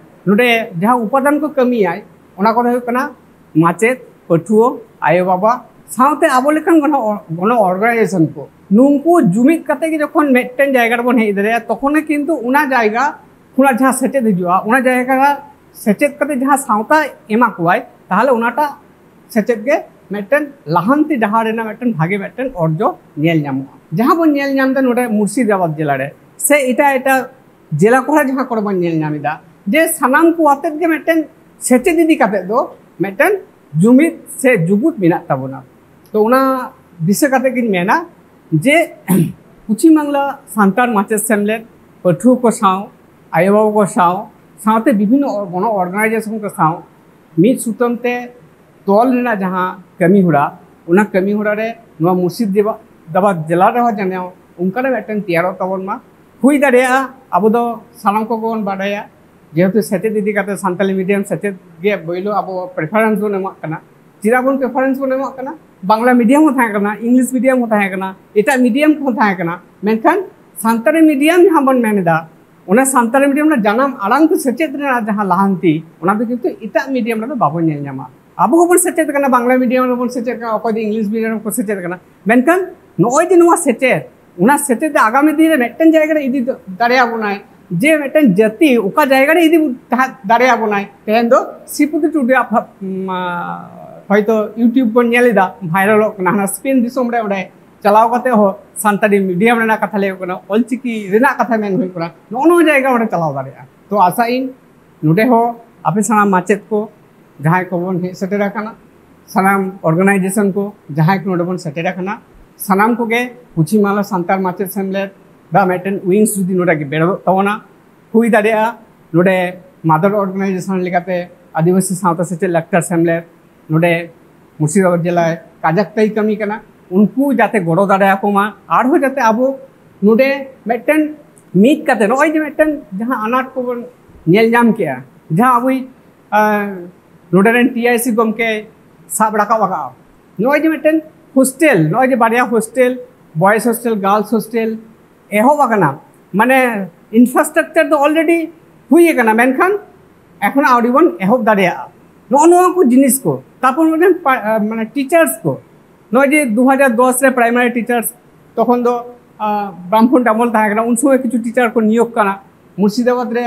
ᱱᱚᱰᱮ ᱡᱟᱦᱟᱸ ᱩᱯᱟᱫᱟᱱ ᱠᱚ ᱠᱟᱹᱢᱤᱭᱟᱭ, ᱚᱱᱟ ᱠᱚᱫᱚ ᱦᱩᱭᱩᱜ ᱠᱟᱱᱟ ᱢᱟᱪᱮᱫ, ᱯᱟᱹᱴᱷᱩᱣᱟᱹ, ᱟᱭᱳᱼᱵᱟᱵᱟ, ᱥᱟᱶᱛᱮ ᱟᱵᱚ ᱞᱮᱠᱟᱱ ᱜᱚᱱᱚ ᱜᱚᱱᱚ ᱚᱨᱜᱟᱱᱟᱭᱡᱮᱥᱚᱱ ᱠᱚ, ᱱᱩᱠᱩ ᱡᱩᱢᱤᱫ ᱠᱟᱛᱮ ᱜᱮ ᱡᱚᱠᱷᱚᱱ ᱢᱤᱫᱴᱮᱱ ᱡᱟᱭᱜᱟ ᱨᱮᱵᱚᱱ ᱦᱮᱡ ᱫᱟᱲᱮᱭᱟᱜᱼᱟ, ᱛᱚᱠᱷᱚᱱ ᱜᱮ ᱠᱤᱱᱛᱩ ᱚᱱᱟ ᱡᱟᱭᱜᱟ ᱠᱷᱚᱱᱟᱜ ᱡᱟᱦᱟᱸ ᱥᱮᱪᱮᱫ ᱦᱤᱡᱩᱜᱼᱟ, ᱚᱱᱟ ᱡᱟᱭᱜᱟ ᱥᱮᱪᱮᱫ ᱠᱟᱛᱮ ᱡᱟᱦᱟᱸ ᱥᱟᱶᱛᱟ ᱮᱢᱟ ᱠᱚᱣᱟᱭ, ᱛᱟᱦᱚᱞᱮ ᱚᱱᱟᱴᱟᱜ ᱥᱮᱪᱮᱫ ᱜᱮ ᱢᱤᱫᱴᱮᱱ ᱞᱟᱦᱟᱱᱛᱤ ᱰᱟᱦᱟᱨ ᱨᱮᱱᱟᱜ ᱢᱤᱫᱴᱮᱱ ᱵᱷᱟᱜᱮ ᱢᱤᱫᱴᱮᱱ ᱚᱨᱡᱚ ᱧᱮᱞ ᱧᱟᱢᱚᱜᱼᱟ᱾ ᱡᱟᱦᱟᱸ ᱵᱚᱱ ᱧᱮᱞ ᱧᱟᱢ ᱮᱫᱟ ᱱᱚᱰᱮ ᱢᱩᱨᱥᱤᱫᱟᱵᱟᱫᱽ ᱡᱮᱞᱟ ᱨᱮ ᱥᱮ ᱮᱴᱟᱜ ᱮᱴᱟᱜ ᱡᱮᱞᱟ ᱠᱚᱨᱮ ᱡᱟᱦᱟᱸ ᱠᱚᱨᱮ ᱵᱚᱱ ᱧᱮᱞ ᱧᱟᱢ ᱮᱫᱟ, ᱡᱮ ᱥᱟᱱᱟᱢ ᱠᱚ ᱟᱛᱮᱫ ᱜᱮ ᱢᱤᱫᱴᱮᱱ ᱥᱮᱪᱮᱫ ᱤᱫᱤ ᱠᱟᱛᱮᱫ ᱫᱚ ᱢᱤᱫᱴᱮᱱ ᱡᱩᱢᱤᱫ ᱥᱮ ᱡᱩᱜᱩᱫ ᱢᱮᱱᱟᱜ ᱛᱟᱵᱚᱱᱟ᱾ ᱛᱚ ᱚᱱᱟ ᱫᱤᱥᱟᱹ ᱠᱟᱛᱮᱫ ᱜᱤᱧ ᱢᱮᱱᱟ ᱡᱮ ᱯᱚᱪᱷᱤᱢ ᱵᱟᱝᱞᱟ ᱥᱟᱱᱛᱟᱲ ᱢᱟᱪᱮᱫ ᱥᱮᱢᱞᱮᱫ, ᱯᱟᱹᱴᱷᱩᱣᱟᱹ ᱠᱚ ᱥᱟᱶ, ᱟᱭᱳᱼᱵᱟᱵᱟ ᱠᱚ ᱥᱟᱶ, ᱥᱟᱶᱛᱮ ᱵᱤᱵᱷᱤᱱᱱᱚ ᱜᱚᱱᱚ ᱚᱨᱜᱟᱱᱟᱭᱡᱮᱥᱚᱱ ᱠᱚ ᱥᱟᱶ ᱢᱤᱫ ᱥᱩᱛᱟᱹᱢ ᱛᱮ ᱛᱚᱞ ᱨᱮᱱᱟᱜ ᱡᱟᱦᱟᱸ ᱠᱟᱹᱢᱤ ᱦᱚᱨᱟ, ᱚᱱᱟ ᱠᱟᱹᱢᱤ ᱦᱚᱨᱟ ᱨᱮ ᱱᱚᱣᱟ ᱢᱩᱨᱥᱤᱫᱟᱵᱟᱫᱽ ᱡᱮᱞᱟ ᱨᱮᱦᱚᱸ ᱡᱮᱱᱚ ᱚᱱᱠᱟᱱᱟᱜ ᱢᱤᱫᱴᱮᱱ ᱛᱮᱭᱟᱨᱚᱜ ᱛᱟᱵᱚᱱ ᱢᱟ᱾ ᱦᱩᱭ ᱫᱟᱲᱮᱭᱟᱜᱼᱟ, ᱟᱵᱚ ᱫᱚ ᱥᱟᱱᱟᱢ ᱠᱚᱜᱮ ᱵᱚᱱ ᱵᱟᱰᱟᱭᱟ, ᱡᱮᱦᱮᱛᱩ ᱥᱮᱪᱮᱫ ᱤᱫᱤ ᱠᱟᱛᱮ ᱥᱟᱱᱛᱟᱞᱤ ᱢᱤᱰᱤᱭᱟᱢ ᱥᱮᱪᱮᱫ ᱜᱮ ᱯᱳᱭᱞᱳ ᱟᱵᱚ ᱯᱨᱮᱯᱷᱟᱨᱮᱱᱥ ᱵᱚᱱ ᱮᱢᱟᱜ ᱠᱟᱱᱟ᱾ ᱪᱮᱫᱟᱜ ᱵᱚᱱ ᱯᱨᱮᱯᱷᱟᱨᱮᱱᱥ ᱵᱚᱱ ᱮᱢᱟᱜ ᱠᱟᱱᱟ? ᱵᱟᱝᱞᱟ ᱢᱤᱰᱤᱭᱟᱢ ᱦᱚᱸ ᱛᱟᱦᱮᱸ ᱠᱟᱱᱟ, ᱤᱝᱞᱤᱥ ᱢᱤᱰᱤᱭᱟᱢ ᱦᱚᱸ ᱛᱟᱦᱮᱸ ᱠᱟᱱᱟ, ᱮᱴᱟᱜ ᱢᱤᱰᱤᱭᱟᱢ ᱠᱚᱦᱚᱸ ᱛᱟᱦᱮᱸ ᱠᱟᱱᱟ, ᱢᱮᱱᱠᱷᱟᱱ ᱥᱟᱱᱛᱟᱲᱤ ᱢᱤᱰᱤᱭᱟᱢ ᱡᱟᱦᱟᱸ ᱵᱚᱱ ᱢᱮᱱ ᱮᱫᱟ, ᱚᱱᱟ ᱥᱟᱱᱛᱟᱲᱤ ᱢᱤᱰᱤᱭᱟᱢ ᱨᱮᱱᱟᱜ ᱡᱟᱱᱟᱢ ᱟᱲᱟᱝ ᱛᱮ ᱥᱮᱪᱮᱫ ᱨᱮᱱᱟᱜ ᱡᱟᱦᱟᱸ ᱞᱟᱦᱟᱱᱛᱤ, ᱚᱱᱟ ᱫᱚ ᱠᱤᱱᱛᱩ ᱮᱴᱟᱜ ᱢᱤᱰᱤᱭᱟᱢ ᱨᱮᱫᱚ ᱵᱟᱵᱚᱱ ᱧᱮᱞ ᱧᱟᱢᱟ᱾ ᱟᱵᱚ ᱦᱚᱸᱵᱚᱱ ᱥᱮᱪᱮᱫ ᱠᱟᱱᱟ, ᱵᱟᱝᱞᱟ ᱢᱤᱰᱤᱭᱟᱢ ᱨᱮᱵᱚᱱ ᱥᱮᱪᱮᱫ ᱠᱟᱱᱟ, ᱚᱠᱚᱭ ᱫᱚ ᱤᱝᱞᱤᱥ ᱢᱤᱰᱤᱭᱟᱢ ᱨᱮᱠᱚ ᱥᱮᱪᱮᱫ ᱠᱟᱱᱟ, ᱢᱮᱱᱠᱷᱟᱱ ᱱᱚᱜᱼᱚᱭ ᱡᱮ ᱱᱚᱣᱟ ᱥᱮᱪᱮᱫ, ᱚᱱᱟ ᱥᱮᱪᱮᱫ ᱫᱚ ᱟᱜᱟᱢᱤ ᱫᱤᱱ ᱨᱮ ᱢᱤᱫᱴᱮᱱ ᱡᱟᱭᱜᱟ ᱨᱮ ᱤᱫᱤ ᱫᱟᱲᱮᱭᱟᱵᱚᱱᱟᱭ, ᱡᱮ ᱢᱤᱫᱴᱮᱱ ᱡᱟᱹᱛᱤ ᱚᱠᱟ ᱡᱟᱭᱜᱟ ᱨᱮ ᱤᱫᱤ ᱛᱟᱦᱮᱸ ᱫᱟᱲᱮᱭᱟᱵᱚᱱᱟᱭ᱾ ᱛᱮᱦᱮᱧ ᱫᱚ ᱥᱨᱤᱯᱚᱛᱤ ᱴᱩᱰᱩᱣᱟᱜ ᱯᱷᱟ-, ᱢᱟ, ᱦᱚᱭᱛᱳ YouTube ᱵᱚᱱ ᱧᱮᱞ ᱮᱫᱟ, ᱵᱷᱟᱭᱨᱟᱞᱚᱜ ᱠᱟᱱᱟ, ᱦᱟᱱᱟ ᱥᱯᱮᱱ ᱫᱤᱥᱚᱢ ᱨᱮ ᱚᱸᱰᱮ ᱪᱟᱞᱟᱣ ᱠᱟᱛᱮ ᱦᱚᱸ ᱥᱟᱱᱛᱟᱲᱤ ᱢᱤᱰᱤᱭᱟᱢ ᱨᱮᱱᱟᱜ ᱠᱟᱛᱷᱟ ᱞᱟᱹᱭ ᱦᱩᱭᱩᱜ ᱠᱟᱱᱟ, ᱚᱞᱪᱤᱠᱤ ᱨᱮᱱᱟᱜ ᱠᱟᱛᱷᱟ ᱢᱮᱱ ᱦᱩᱭᱩᱜ ᱠᱟᱱᱟ, ᱱᱚᱜᱼᱚ ᱱᱚᱣᱟ ᱡᱟᱭᱜᱟ ᱚᱸᱰᱮ ᱪᱟᱞᱟᱣ ᱫᱟᱲᱮᱭᱟᱜᱼᱟ᱾ ᱛᱚ ᱟᱥᱟᱭᱟᱹᱧ ᱱᱚᱰᱮ ᱦᱚᱸ ᱟᱯᱮ ᱥᱟᱱᱟᱢ ᱢᱟᱪᱮᱫ ᱠᱚ ᱡᱟᱦᱟᱸᱭ ᱠᱚᱵᱚᱱ ᱦᱮᱡ ᱥᱮᱴᱮᱨ ᱟᱠᱟᱱᱟ, ᱥᱟᱱᱟᱢ ᱚᱨᱜᱟᱱᱟᱭᱡᱮᱥᱚᱱ ᱠᱚ ᱡᱟᱦᱟᱸᱭ ᱠᱚ ᱱᱚᱰᱮ ᱵᱚᱱ ᱥᱮᱴᱮᱨ ᱟᱠᱟᱱᱟ, ᱥᱟᱱᱟᱢ ᱠᱚᱜᱮ ᱯᱚᱪᱷᱤᱢ ᱵᱟᱝᱞᱟ ᱥᱟᱱᱛᱟᱲ ᱢᱟᱪᱮᱫ ᱥᱮᱢᱞᱮᱫ ᱫᱟ ᱢᱤᱫᱴᱮᱱ ᱩᱭᱤᱝᱥ ᱡᱩᱫᱤ ᱱᱚᱰᱮ ᱜᱮ ᱵᱮᱨᱮᱫᱚᱜ ᱛᱟᱵᱚᱱᱟ, ᱦᱩᱭ ᱫᱟᱲᱮᱭᱟᱜᱼᱟ ᱱᱚᱰᱮ ᱢᱟᱫᱟᱨ ᱚᱨᱜᱟᱱᱟᱭᱡᱮᱥᱚᱱ ᱞᱮᱠᱟᱛᱮ ᱟᱹᱫᱤᱵᱟᱹᱥᱤ ᱥᱟᱶᱛᱟ ᱥᱮᱪᱮᱫ ᱞᱟᱠᱪᱟᱨ ᱥᱮᱢᱞᱮᱫ ᱱᱚᱰᱮ ᱢᱩᱨᱥᱤᱫᱟᱵᱟᱫᱽ ᱡᱮᱞᱟᱭ ᱠᱟᱡᱟᱠ ᱛᱮᱭ ᱠᱟᱹᱢᱤ ᱠᱟᱱᱟ, ᱩᱱᱠᱩ ᱡᱟᱛᱮ ᱜᱚᱲᱚ ᱫᱟᱲᱮᱭᱟᱠᱚ ᱢᱟ, ᱟᱨᱦᱚᱸ ᱡᱟᱛᱮ ᱟᱵᱚ ᱱᱚᱰᱮ ᱢᱤᱫᱴᱮᱱ ᱢᱤᱫ ᱠᱟᱛᱮ ᱱᱚᱜᱼᱚᱭ ᱡᱮ ᱢᱤᱫᱴᱮᱱ ᱡᱟᱦᱟᱸ ᱟᱱᱟᱴ ᱠᱚᱵᱚᱱ ᱧᱮᱞ ᱧᱟᱢ ᱠᱮᱜᱼᱟ, ᱡᱟᱦᱟᱸ ᱟᱵᱚᱭᱤᱡ ᱟᱨ ᱱᱚᱰᱮ ᱨᱮᱱ ᱴᱤ ᱟᱭ ᱥᱤ ᱜᱚᱢᱠᱮ ᱥᱟᱵ ᱨᱟᱠᱟᱵ ᱟᱠᱟᱫᱼᱟ᱾ ᱱᱚᱜᱼᱚᱭ ᱡᱮ ᱢᱤᱫᱴᱮᱱ ᱦᱳᱥᱴᱮᱞ, ᱱᱚᱜᱼᱚᱭ ᱡᱮ ᱵᱟᱨᱭᱟ hostel, boys hostel, girls hostel ᱮᱦᱚᱵ ᱟᱠᱟᱱᱟ, ᱢᱟᱱᱮ ᱤᱱᱯᱷᱨᱟᱥᱴᱨᱟᱠᱪᱟᱨ ᱫᱚ ᱚᱞᱨᱮᱰᱤ ᱦᱩᱭ ᱟᱠᱟᱱᱟ, ᱢᱮᱱᱠᱷᱟᱱ ᱮᱠᱷᱚᱱ ᱟᱹᱣᱨᱤ ᱵᱚᱱ ᱮᱦᱚᱵ ᱫᱟᱲᱮᱭᱟᱜᱼᱟ᱾ ᱱᱚᱜᱼᱚ ᱱᱚᱣᱟ ᱠᱚ ᱡᱤᱱᱤᱥ ᱠᱚ, ᱛᱟᱨᱯᱚᱨ ᱢᱤᱫᱴᱮᱱ ᱢᱟᱱᱮ ᱴᱤᱪᱟᱨᱥ ᱠᱚ, ᱱᱚᱜᱼᱚᱭ ᱡᱮ ᱫᱩ ᱦᱟᱡᱟᱨ ᱫᱚᱥ ᱨᱮ ᱯᱨᱟᱭᱢᱟᱨᱤ ᱴᱤᱪᱟᱨᱥ, ᱛᱚᱠᱷᱚᱱ ᱫᱚ ᱵᱨᱟᱢᱯᱷᱚᱱ ᱰᱟᱢᱚᱞ ᱛᱟᱦᱮᱸ ᱠᱟᱱᱟ, ᱩᱱ ᱥᱚᱢᱚᱭ ᱠᱤᱪᱷᱩ ᱴᱤᱪᱟᱨ ᱠᱚ ᱱᱤᱭᱳᱜᱽ ᱠᱟᱱᱟ, ᱢᱩᱨᱥᱤᱫᱟᱵᱟᱫᱽ ᱨᱮ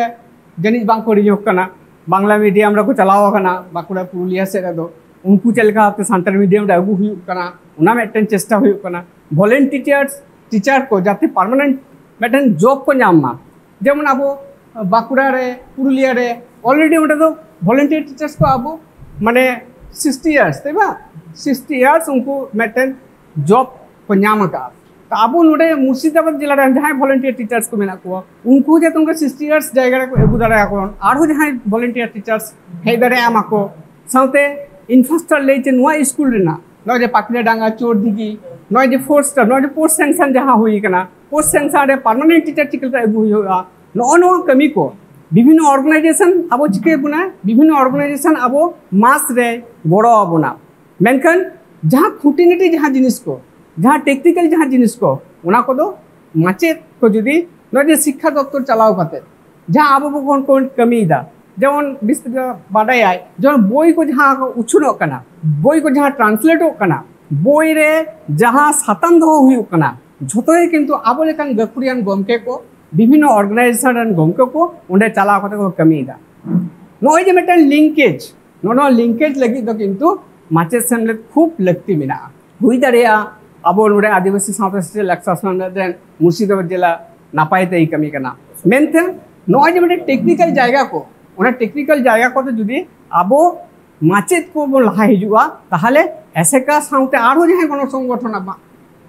ᱡᱟᱹᱱᱤᱡ ᱵᱟᱝ ᱠᱚ ᱱᱤᱭᱳᱜᱽ ᱠᱟᱱᱟ, ᱵᱟᱝᱞᱟ ᱢᱤᱰᱤᱭᱟᱢ ᱨᱮᱠᱚ ᱪᱟᱞᱟᱣ ᱟᱠᱟᱱᱟ ᱵᱟᱸᱠᱩᱲᱟ ᱯᱩᱨᱩᱞᱤᱭᱟᱹ ᱥᱮᱫ ᱨᱮᱫᱚ᱾ ᱩᱱᱠᱩ ᱪᱮᱫ ᱞᱮᱠᱟ ᱵᱷᱟᱵᱛᱮ ᱥᱟᱱᱛᱟᱲᱤ ᱢᱤᱰᱤᱭᱟᱢ ᱨᱮ ᱟᱹᱜᱩ ᱦᱩᱭᱩᱜ ᱠᱟᱱᱟ, ᱚᱱᱟ ᱢᱤᱫᱴᱮᱱ ᱪᱮᱥᱴᱟ ᱦᱩᱭᱩᱜ ᱠᱟᱱᱟ᱾ ᱵᱷᱚᱞᱮᱱᱴᱤᱭᱟᱨᱥ ᱴᱤᱪᱟᱨ ᱠᱚ ᱡᱟᱛᱮ ᱯᱟᱨᱢᱟᱱᱮᱱᱴ ᱢᱤᱫᱴᱮᱱ ᱡᱚᱵ ᱠᱚ ᱧᱟᱢ ᱢᱟ, ᱡᱮᱢᱚᱱ ᱟᱵᱚ ᱵᱟᱸᱠᱩᱲᱟ ᱨᱮ, ᱯᱩᱨᱩᱞᱤᱭᱟᱹ ᱨᱮ ᱚᱞᱨᱮᱰᱤ ᱚᱸᱰᱮ ᱫᱚ ᱵᱷᱚᱞᱮᱱᱴᱤᱭᱟᱨ ᱴᱤᱪᱟᱨᱥ ᱠᱚ ᱟᱵᱚ ᱢᱟᱱᱮ ᱥᱤᱠᱥᱴᱤ ᱤᱭᱟᱨᱥ ᱛᱟᱭ ᱵᱟ ᱥᱤᱠᱥᱴᱤ ᱤᱭᱟᱨᱥ ᱩᱱᱠᱩ ᱢᱤᱫᱴᱮᱱ ᱡᱚᱵ ᱠᱚ ᱧᱟᱢ ᱟᱠᱟᱫᱼᱟ᱾ ᱛᱚ ᱟᱵᱚ ᱱᱚᱰᱮ ᱢᱩᱨᱥᱤᱫᱟᱵᱟᱫᱽ ᱡᱮᱞᱟ ᱨᱮᱱ ᱡᱟᱦᱟᱸᱭ ᱵᱷᱚᱞᱮᱱᱴᱤᱭᱟᱨ ᱴᱤᱪᱟᱨᱥ ᱠᱚ ᱢᱮᱱᱟᱜ ᱠᱚᱣᱟ, ᱩᱱᱠᱩ ᱡᱟᱛᱮ ᱚᱱᱠᱟ ᱥᱤᱠᱥᱴᱤ ᱤᱭᱟᱨᱥ ᱡᱟᱭᱜᱟ ᱨᱮᱠᱚ ᱟᱹᱜᱩ ᱫᱟᱲᱮᱭᱟᱠᱚ, ᱟᱨᱦᱚᱸ ᱡᱟᱦᱟᱸᱭ ᱵᱷᱚᱞᱮᱱᱴᱤᱭᱟᱨ ᱴᱤᱪᱟᱨᱥ ᱦᱮᱡ ᱫᱟᱲᱮᱭᱟᱜ ᱢᱟᱠᱚ᱾ ᱥᱟᱶᱛᱮ ᱤᱱᱯᱷᱨᱟᱥᱴᱨᱟᱠᱪᱟᱨ ᱞᱟᱹᱭ ᱪᱮ ᱱᱚᱣᱟ ᱥᱠᱩᱞ ᱨᱮᱱᱟᱜ ᱱᱚᱜᱼᱚᱭ ᱡᱮ ᱯᱟᱠᱲᱤᱭᱟ ᱰᱟᱸᱜᱟ, ᱪᱳᱨᱫᱤᱜᱷᱤ, ᱱᱚᱜᱼᱚᱭ ᱡᱮ ᱯᱷᱳᱨ ᱥᱴᱟᱨ, ᱱᱚᱜᱼᱚᱭ ᱡᱮ ᱯᱳᱥᱴ ᱥᱮᱝᱥᱚᱱ ᱡᱟᱦᱟᱸ ᱦᱩᱭ ᱟᱠᱟᱱᱟ, ᱯᱳᱥᱴ ᱥᱮᱝᱥᱚᱱ ᱨᱮ ᱯᱟᱨᱢᱟᱱᱮᱱᱴ ᱴᱤᱪᱟᱨ ᱪᱤᱠᱟᱹ ᱞᱮᱠᱟ ᱟᱹᱜᱩ ᱦᱩᱭᱩᱜᱼᱟ, ᱱᱚᱜᱼᱚ ᱱᱚᱣᱟ ᱠᱟᱹᱢᱤ ᱠᱚ ᱵᱤᱵᱷᱤᱱᱱᱚ ᱚᱨᱜᱟᱱᱟᱭᱡᱮᱥᱚᱱ ᱟᱵᱚ ᱪᱤᱠᱟᱹᱭ ᱵᱚᱱᱟ, ᱵᱤᱵᱷᱤᱱᱱᱚ ᱚᱨᱜᱟᱱᱟᱭᱡᱮᱥᱚᱱ ᱟᱵᱚ ᱢᱟᱥ ᱨᱮ ᱜᱚᱲᱚ ᱟᱵᱚᱱᱟ᱾ ᱢᱮᱱᱠᱷᱟᱱ ᱡᱟᱦᱟᱸ ᱠᱷᱩᱸᱴᱤᱱᱟᱹᱴᱤ ᱡᱟᱦᱟᱸ ᱡᱤᱱᱤᱥ ᱠᱚ, ᱡᱟᱦᱟᱸ ᱴᱮᱠᱱᱤᱠᱮᱞ ᱡᱟᱦᱟᱸ ᱡᱤᱱᱤᱥ ᱠᱚ, ᱚᱱᱟ ᱠᱚᱫᱚ ᱢᱟᱪᱮᱫ ᱠᱚ ᱡᱩᱫᱤ ᱱᱚᱜᱼᱚᱭ ᱡᱮ ᱥᱤᱠᱠᱷᱟ ᱫᱚᱯᱛᱚᱨ ᱪᱟᱞᱟᱣ ᱠᱟᱛᱮ ᱡᱟᱦᱟᱸ ᱟᱵᱚ ᱵᱚᱱ ᱠᱟᱹᱢᱤᱭᱮᱫᱟ, ᱡᱮᱢᱚᱱ ᱵᱤᱥᱛᱟᱨᱤᱛ ᱵᱟᱰᱟᱭᱟᱭ, ᱡᱮᱢᱚᱱ ᱵᱳᱭ ᱠᱚ ᱡᱟᱦᱟᱸ ᱠᱚ ᱩᱪᱷᱩᱱᱚᱜ ᱠᱟᱱᱟ, ᱵᱳᱭ ᱠᱚ ᱡᱟᱦᱟᱸ ᱴᱨᱟᱱᱥᱞᱮᱴᱚᱜ ᱠᱟᱱᱟ, ᱵᱳᱭ ᱨᱮ ᱡᱟᱦᱟᱸ ᱥᱟᱛᱟᱢ ᱫᱚᱦᱚ ᱦᱩᱭᱩᱜ ᱠᱟᱱᱟ, ᱡᱷᱚᱛᱚ ᱜᱮ ᱠᱤᱱᱛᱩ ᱟᱵᱚ ᱞᱮᱠᱟᱱ ᱜᱟᱹᱠᱷᱩᱲᱤᱭᱟᱱ ᱜᱚᱢᱠᱮ ᱠᱚ, ᱵᱤᱵᱷᱤᱱᱱᱚ ᱚᱨᱜᱟᱱᱟᱭᱡᱮᱥᱚᱱ ᱨᱮᱱ ᱜᱚᱢᱠᱮ ᱠᱚ ᱚᱸᱰᱮ ᱪᱟᱞᱟᱣ ᱠᱟᱛᱮ ᱠᱚ ᱠᱟᱹᱢᱤᱭᱮᱫᱟ᱾ ᱱᱚᱜᱼᱚᱭ ᱡᱮ ᱢᱤᱫᱴᱟᱝ ᱞᱤᱝᱠᱮᱡᱽ, ᱱᱚᱜᱼᱚ ᱱᱚᱣᱟ ᱞᱤᱝᱠᱮᱡᱽ ᱞᱟᱹᱜᱤᱫ ᱫᱚ ᱠᱤᱱᱛᱩ ᱢᱟᱪᱮᱫ ᱥᱮᱢᱞᱮᱫ ᱠᱷᱩᱵ ᱞᱟᱹᱠᱛᱤ ᱢᱮᱱᱟᱜᱼᱟ᱾ ᱦᱩᱭ ᱫᱟᱲᱮᱭᱟᱜᱼᱟ ᱟᱵᱚ ᱱᱚᱰᱮ ᱟᱹᱫᱤᱵᱟᱹᱥᱤ ᱥᱟᱶᱛᱟ ᱥᱮᱪᱮᱫ ᱞᱟᱠᱪᱟᱨ ᱥᱮᱢᱞᱮᱫ ᱨᱮᱱ ᱢᱩᱨᱥᱤᱫᱟᱵᱟᱫᱽ ᱡᱮᱞᱟ ᱱᱟᱯᱟᱭ ᱛᱮᱭ ᱠᱟᱹᱢᱤ ᱠᱟᱱᱟ, ᱢᱮᱱᱠᱷᱟᱱ ᱱᱚᱜᱼᱚᱭ ᱡᱮ ᱢᱤᱫᱴᱮᱱ ᱴᱮᱠᱱᱤᱠᱮᱞ ᱡᱟᱭᱜᱟ ᱠᱚ, ᱚᱱᱟ ᱴᱮᱠᱱᱤᱠᱟᱞ ᱡᱟᱭᱜᱟ ᱠᱚᱛᱮ ᱡᱩᱫᱤ ᱟᱵᱚ ᱢᱟᱪᱮᱫ ᱠᱚᱵᱚᱱ ᱞᱟᱦᱟ ᱦᱤᱡᱩᱜᱼᱟ, ᱛᱟᱦᱚᱞᱮ ᱮᱥᱮᱠᱟ ᱥᱟᱶᱛᱮ ᱟᱨᱦᱚᱸ ᱡᱟᱦᱟᱸᱭ ᱜᱚᱱᱚ ᱥᱚᱝᱜᱚᱴᱷᱚᱱ ᱟᱵᱚᱣᱟᱜ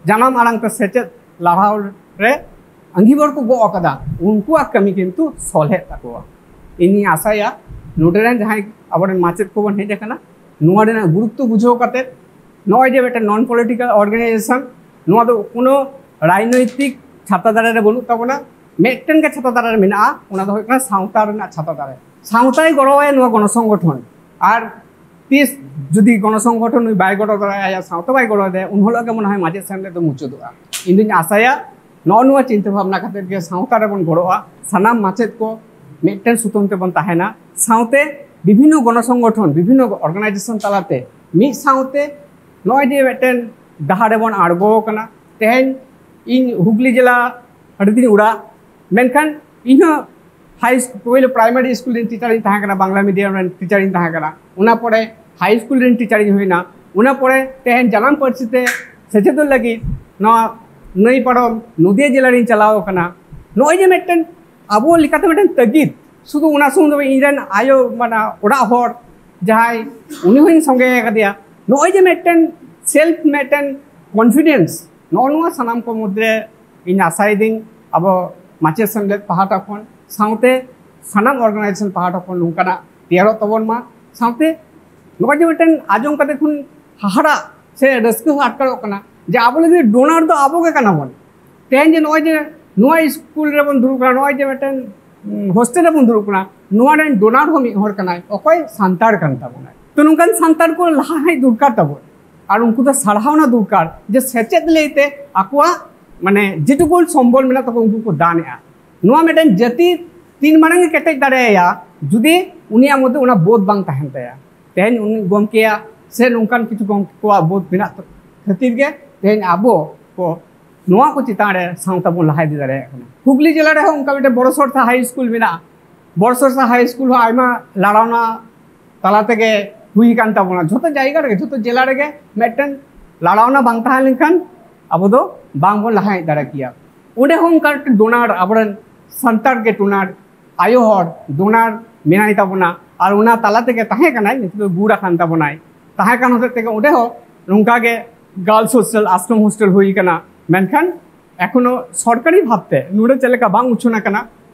ᱡᱟᱱᱟᱢ ᱟᱲᱟᱝ ᱛᱮ ᱥᱮᱪᱮᱫ ᱞᱟᱲᱦᱟᱣ ᱨᱮ ᱟᱸᱜᱤᱵᱷᱟᱨ ᱠᱚ ᱜᱚᱜ ᱟᱠᱟᱫᱟ, ᱩᱱᱠᱩᱣᱟᱜ ᱠᱟᱹᱢᱤ ᱠᱤᱱᱛᱩ ᱥᱚᱞᱦᱮᱜ ᱛᱟᱠᱚᱣᱟ᱾ ᱤᱧᱤᱧ ᱟᱥᱟᱭᱟ ᱱᱚᱰᱮ ᱨᱮᱱ ᱡᱟᱦᱟᱸᱭ ᱟᱵᱚᱨᱮᱱ ᱢᱟᱪᱮᱫ ᱠᱚᱵᱚᱱ ᱦᱮᱡ ᱟᱠᱟᱱᱟ, ᱱᱚᱣᱟ ᱨᱮᱱᱟᱜ ᱜᱩᱨᱩᱛᱛᱚ ᱵᱩᱡᱷᱟᱹᱣ ᱠᱟᱛᱮ, ᱱᱚᱜᱼᱚᱭ ᱡᱮ ᱢᱤᱫᱴᱮᱱ ᱱᱚᱱ ᱯᱚᱞᱤᱴᱤᱠᱟᱞ ᱚᱨᱜᱟᱱᱟᱭᱡᱮᱥᱚᱱ, ᱱᱚᱣᱟ ᱫᱚ ᱠᱳᱱᱳ ᱨᱟᱡᱽᱱᱳᱭᱛᱤᱠ ᱪᱷᱟᱛᱟ ᱫᱟᱨᱮ ᱨᱮ ᱵᱟᱹᱱᱩᱜ ᱛᱟᱵᱚᱱᱟ, ᱢᱤᱫᱴᱮᱱ ᱜᱮ ᱪᱷᱟᱛᱟ ᱫᱟᱨᱮ ᱨᱮ ᱢᱮᱱᱟᱜᱼᱟ, ᱚᱱᱟ ᱫᱚ ᱦᱩᱭᱩᱜ ᱠᱟᱱᱟ ᱥᱟᱶᱛᱟ ᱨᱮᱱᱟᱜ ᱪᱷᱟᱛᱟ ᱫᱟᱨᱮ᱾ ᱥᱟᱶᱛᱟᱭ ᱜᱚᱲᱚᱣᱟᱭᱟ ᱱᱚᱣᱟ ᱜᱚᱱᱚ ᱥᱚᱝᱜᱚᱴᱷᱚᱱ, ᱟᱨ ᱛᱤᱥ ᱡᱩᱫᱤ ᱜᱚᱱᱚ ᱥᱚᱝᱜᱚᱴᱷᱚᱱ ᱱᱩᱭ ᱵᱟᱭ ᱜᱚᱲᱚ ᱫᱟᱲᱮᱭᱟᱭᱟ, ᱥᱟᱶᱛᱟ ᱵᱟᱭ ᱜᱚᱲᱚ ᱫᱟᱲᱮᱭᱟᱭᱟ, ᱩᱱ ᱦᱤᱞᱳᱜ ᱜᱮ ᱢᱚᱱᱮ ᱦᱚᱭ ᱢᱟᱪᱮᱫ ᱥᱮᱢᱞᱮᱫ ᱫᱚ ᱢᱩᱪᱟᱹᱫᱚᱜᱼᱟ᱾ ᱤᱧ ᱫᱩᱧ ᱟᱥᱟᱭᱟ ᱱᱚᱜᱼᱚ ᱱᱚᱣᱟ ᱪᱤᱱᱛᱟᱹ ᱵᱷᱟᱵᱽᱱᱟ ᱠᱟᱛᱮ ᱜᱮ ᱥᱟᱶᱛᱟ ᱨᱮᱵᱚᱱ ᱜᱚᱲᱚᱜᱼᱟ, ᱥᱟᱱᱟᱢ ᱢᱟᱪᱮᱫ ᱠᱚ ᱢᱤᱫᱴᱮᱱ ᱥᱩᱛᱟᱹᱢ ᱛᱮᱵᱚᱱ ᱛᱟᱦᱮᱱᱟ, ᱥᱟᱶᱛᱮ ᱵᱤᱵᱷᱤᱱᱱᱚ ᱜᱚᱱᱚ ᱥᱚᱝᱜᱚᱴᱷᱚᱱ, ᱵᱤᱵᱷᱤᱱᱱᱚ ᱚᱨᱜᱟᱱᱟᱭᱡᱮᱥᱚᱱ ᱛᱟᱞᱟᱛᱮ ᱢᱤᱫ ᱥᱟᱶᱛᱮ ᱱᱚᱜᱼᱚᱭ ᱡᱮ ᱢᱤᱫᱴᱮᱱ ᱰᱟᱦᱟᱨ ᱨᱮᱵᱚᱱ ᱟᱬᱜᱚ ᱟᱠᱟᱱᱟ᱾ ᱛᱮᱦᱮᱧ ᱤᱧ ᱦᱩᱜᱽᱞᱤ ᱡᱮᱞᱟ ᱟᱹᱰᱤ ᱫᱤᱱ ᱚᱲᱟᱜ, ᱢᱮᱱᱠᱷᱟᱱ ᱤᱧᱦᱚᱸ ᱦᱟᱭ ᱥᱠᱩᱞ, ᱯᱳᱭᱞᱳ ᱯᱨᱟᱭᱢᱟᱨᱤ ᱥᱠᱩᱞ ᱨᱮᱱ ᱴᱤᱪᱟᱨᱤᱧ ᱛᱟᱦᱮᱸ ᱠᱟᱱᱟ, ᱵᱟᱝᱞᱟ ᱢᱤᱰᱤᱭᱟᱢ ᱨᱮᱱ ᱴᱤᱪᱟᱨᱤᱧ ᱛᱟᱦᱮᱸ ᱠᱟᱱᱟ, ᱚᱱᱟ ᱯᱚᱨᱮ ᱦᱟᱭ ᱥᱠᱩᱞ ᱨᱮᱱ ᱴᱤᱪᱟᱨᱤᱧ ᱦᱩᱭᱱᱟ, ᱚᱱᱟ ᱯᱚᱨᱮ ᱛᱮᱦᱮᱧ ᱡᱟᱱᱟᱢ ᱯᱟᱹᱨᱥᱤ ᱛᱮ ᱥᱮᱪᱮᱫᱚᱜ ᱞᱟᱹᱜᱤᱫ ᱱᱚᱣᱟ ᱱᱟᱹᱭ ᱯᱟᱨᱚᱢ ᱱᱚᱫᱤᱭᱟ ᱡᱮᱞᱟ ᱨᱤᱧ ᱪᱟᱞᱟᱣ ᱟᱠᱟᱱᱟ᱾ ᱱᱚᱜᱼᱚᱭ ᱡᱮ ᱢᱤᱫᱴᱮᱱ ᱟᱵᱚ ᱞᱮᱠᱟᱛᱮ ᱢᱤᱫᱴᱮᱱ ᱛᱟᱹᱜᱤᱫ, ᱥᱩᱫᱷᱩ ᱚᱱᱟ ᱥᱩᱢᱩᱝ ᱫᱚ ᱵᱟᱝ, ᱤᱧ ᱨᱮᱱ ᱟᱭᱳ, ᱢᱟᱱᱮ ᱚᱲᱟᱜ ᱦᱚᱲ ᱡᱟᱦᱟᱸᱭ, ᱩᱱᱤ ᱦᱚᱸᱧ ᱥᱚᱸᱜᱮ ᱟᱠᱟᱫᱮᱭᱟ᱾ ᱱᱚᱜᱼᱚᱭ ᱡᱮ ᱢᱤᱫᱴᱮᱱ ᱥᱮᱞᱯ, ᱢᱤᱫᱴᱮᱱ ᱠᱚᱱᱯᱷᱤᱰᱮᱱᱥ, ᱱᱚᱜᱼᱚ ᱱᱚᱣᱟ ᱥᱟᱱᱟᱢ ᱠᱚ ᱢᱩᱫᱽᱨᱮ ᱤᱧ ᱟᱥᱟᱭᱮᱫᱟᱹᱧ ᱟᱵᱚ ᱢᱟᱪᱮᱫ ᱥᱮᱢᱞᱮᱫ ᱯᱟᱦᱴᱟ ᱠᱷᱚᱱ, ᱥᱟᱶᱛᱮ ᱥᱟᱱᱟᱢ ᱚᱨᱜᱟᱱᱟᱭᱡᱮᱥᱚᱱ ᱯᱟᱦᱴᱟ ᱠᱷᱚᱱ ᱱᱚᱝᱠᱟᱱᱟᱜ ᱛᱮᱭᱟᱨᱚᱜ ᱛᱟᱵᱚᱱ ᱢᱟ᱾ ᱥᱟᱶᱛᱮ ᱱᱚᱜᱼᱚᱭ ᱡᱮ ᱢᱤᱫᱴᱮᱱ ᱟᱸᱡᱚᱢ ᱠᱟᱛᱮ ᱠᱷᱚᱱ ᱦᱟᱦᱟᱲᱟᱜ ᱥᱮ ᱨᱟᱹᱥᱠᱟᱹ ᱦᱚᱸ ᱟᱴᱠᱟᱨᱚᱜ ᱠᱟᱱᱟ ᱡᱮ ᱟᱵᱚ ᱞᱟᱹᱜᱤᱫ ᱰᱳᱱᱟᱨ ᱫᱚ ᱟᱵᱚ ᱜᱮ ᱠᱟᱱᱟ ᱵᱚᱱ᱾ ᱛᱮᱦᱮᱧ ᱡᱮ ᱱᱚᱜᱼᱚᱭ ᱡᱮ ᱱᱚᱣᱟ ᱥᱠᱩᱞ ᱨᱮᱵᱚᱱ ᱫᱩᱲᱩᱵ ᱠᱟᱱᱟ, ᱱᱚᱜᱼᱚᱭ ᱡᱮ ᱢᱤᱫᱴᱮᱱ ᱦᱳᱥᱴᱮᱞ ᱨᱮᱵᱚᱱ ᱫᱩᱲᱩᱵ ᱠᱟᱱᱟ, ᱱᱚᱣᱟ ᱨᱮᱱ ᱰᱳᱱᱟᱨ ᱦᱚᱸ ᱢᱤᱫ ᱦᱚᱲ ᱠᱟᱱᱟᱭ, ᱚᱠᱚᱭ? ᱥᱟᱱᱛᱟᱲ ᱠᱟᱱ ᱛᱟᱵᱚᱱᱟᱭ᱾ ᱛᱚ ᱱᱚᱝᱠᱟᱱ ᱥᱟᱱᱛᱟᱲ ᱠᱚ ᱞᱟᱦᱟ ᱦᱮᱡ ᱫᱚᱨᱠᱟᱨ ᱛᱟᱵᱚᱱ, ᱟᱨ ᱩᱱᱠᱩ ᱫᱚ ᱥᱟᱨᱦᱟᱣᱱᱟ ᱫᱚᱨᱠᱟᱨ ᱡᱮ ᱥᱮᱪᱮᱫ ᱞᱟᱹᱭᱛᱮ ᱟᱠᱚᱣᱟᱜ, ᱢᱟᱱᱮ, ᱡᱮᱴᱩᱠᱩᱱ ᱥᱚᱢᱵᱚᱞ ᱢᱮᱱᱟᱜ ᱛᱟᱠᱚᱣᱟ ᱩᱱᱠᱩ ᱠᱚ ᱫᱟᱱ ᱮᱜᱼᱟ᱾ ᱱᱚᱣᱟ ᱢᱤᱫᱴᱮᱱ ᱡᱟᱹᱛᱤ ᱛᱤᱱ ᱢᱟᱨᱟᱝ ᱮ ᱠᱮᱴᱮᱡ ᱫᱟᱲᱮᱭᱟᱭᱟ ᱡᱩᱫᱤ ᱩᱱᱤᱭᱟᱜ ᱢᱚᱫᱽᱫᱷᱮ ᱚᱱᱟ ᱵᱳᱫᱷ ᱵᱟᱝ ᱛᱟᱦᱮᱱ ᱛᱟᱭᱟ᱾ ᱛᱮᱦᱮᱧ ᱩᱱᱤ ᱜᱚᱢᱠᱮᱭᱟᱜ ᱥᱮ ᱱᱚᱝᱠᱟᱱ ᱠᱤᱪᱷᱩ ᱜᱚᱢᱠᱮ ᱠᱚᱣᱟᱜ ᱵᱳᱫᱷ ᱢᱮᱱᱟᱜ ᱠᱷᱟᱹᱛᱤᱨ ᱜᱮ ᱛᱮᱦᱮᱧ ᱟᱵᱚ ᱠᱚ ᱱᱚᱣᱟ ᱠᱚ ᱪᱮᱛᱟᱱ ᱨᱮ ᱥᱟᱶᱛᱟ ᱵᱚᱱ ᱞᱟᱦᱟ ᱤᱫᱤ ᱫᱟᱲᱮᱭᱟᱜ ᱠᱟᱱᱟ᱾ ᱦᱩᱜᱽᱞᱤ ᱡᱮᱞᱟ ᱨᱮᱦᱚᱸ ᱚᱱᱠᱟ ᱢᱤᱫᱴᱮᱱ ᱵᱚᱲᱚ ᱥᱚᱨᱛᱟ ᱦᱟᱭ ᱥᱠᱩᱞ ᱢᱮᱱᱟᱜᱼᱟ᱾ ᱵᱚᱲᱚ ᱥᱚᱨᱛᱟ ᱦᱟᱭ ᱥᱠᱩᱞ ᱦᱚᱸ ᱟᱭᱢᱟ ᱞᱟᱲᱟᱣᱱᱟ ᱛᱟᱞᱟ ᱛᱮᱜᱮ ᱦᱩᱭ ᱟᱠᱟᱱ ᱛᱟᱵᱚᱱᱟ᱾ ᱡᱷᱚᱛᱚ ᱡᱟᱭᱜᱟ ᱨᱮᱜᱮ, ᱡᱷᱚᱛᱚ ᱡᱮᱞᱟ ᱨᱮᱜᱮ ᱢᱤᱫᱴᱮᱱ ᱞᱟᱲᱟᱣᱱᱟ ᱵᱟᱝ ᱛᱟᱦᱮᱸ ᱞᱮᱱᱠᱷᱟᱱ ᱟᱵᱚ ᱫᱚ ᱵᱟᱝ ᱵᱚᱱ ᱞᱟᱦᱟ ᱦᱮᱡ ᱫᱟᱲᱮ ᱠᱮᱭᱟ᱾ ᱚᱸᱰᱮ ᱦᱚᱸ ᱚᱱᱠᱟ ᱢᱤᱫᱴᱮᱱ ᱰᱳᱱᱟᱨ, ᱟᱵᱚᱨᱮᱱ ᱥᱟᱱᱛᱟᱲ ᱜᱮ ᱰᱳᱱᱟᱨ, ᱟᱭᱳ ᱦᱚᱲ ᱰᱳᱱᱟᱨ ᱢᱮᱱᱟᱭ ᱛᱟᱵᱚᱱᱟ, ᱟᱨ ᱚᱱᱟ ᱛᱟᱞᱟ ᱛᱮᱜᱮ ᱛᱟᱦᱮᱸ ᱠᱟᱱᱟᱭ, ᱱᱤᱛᱚᱜ ᱫᱚ ᱜᱩᱨ ᱟᱠᱟᱱ ᱛᱟᱵᱚᱱᱟᱭ᱾ ᱛᱟᱦᱮᱸ ᱠᱟᱱ ᱦᱚᱛᱮᱡ ᱛᱮᱜᱮ ᱚᱸᱰᱮ ᱦᱚᱸ ᱱᱚᱝᱠᱟ ᱜᱮ girls hostel, ᱟᱥᱨᱚᱢ hostel ᱦᱩᱭ ᱠᱟᱱᱟ, ᱢᱮᱱᱠᱷᱟᱱ ᱮᱠᱷᱚᱱᱳ ᱥᱚᱨᱠᱟᱨᱤ ᱵᱷᱟᱵᱽᱛᱮ ᱱᱚᱰᱮ ᱪᱮᱫ ᱞᱮᱠᱟ ᱵᱟᱝ ᱩᱪᱷᱟᱹᱱ ᱟᱠᱟᱱᱟ,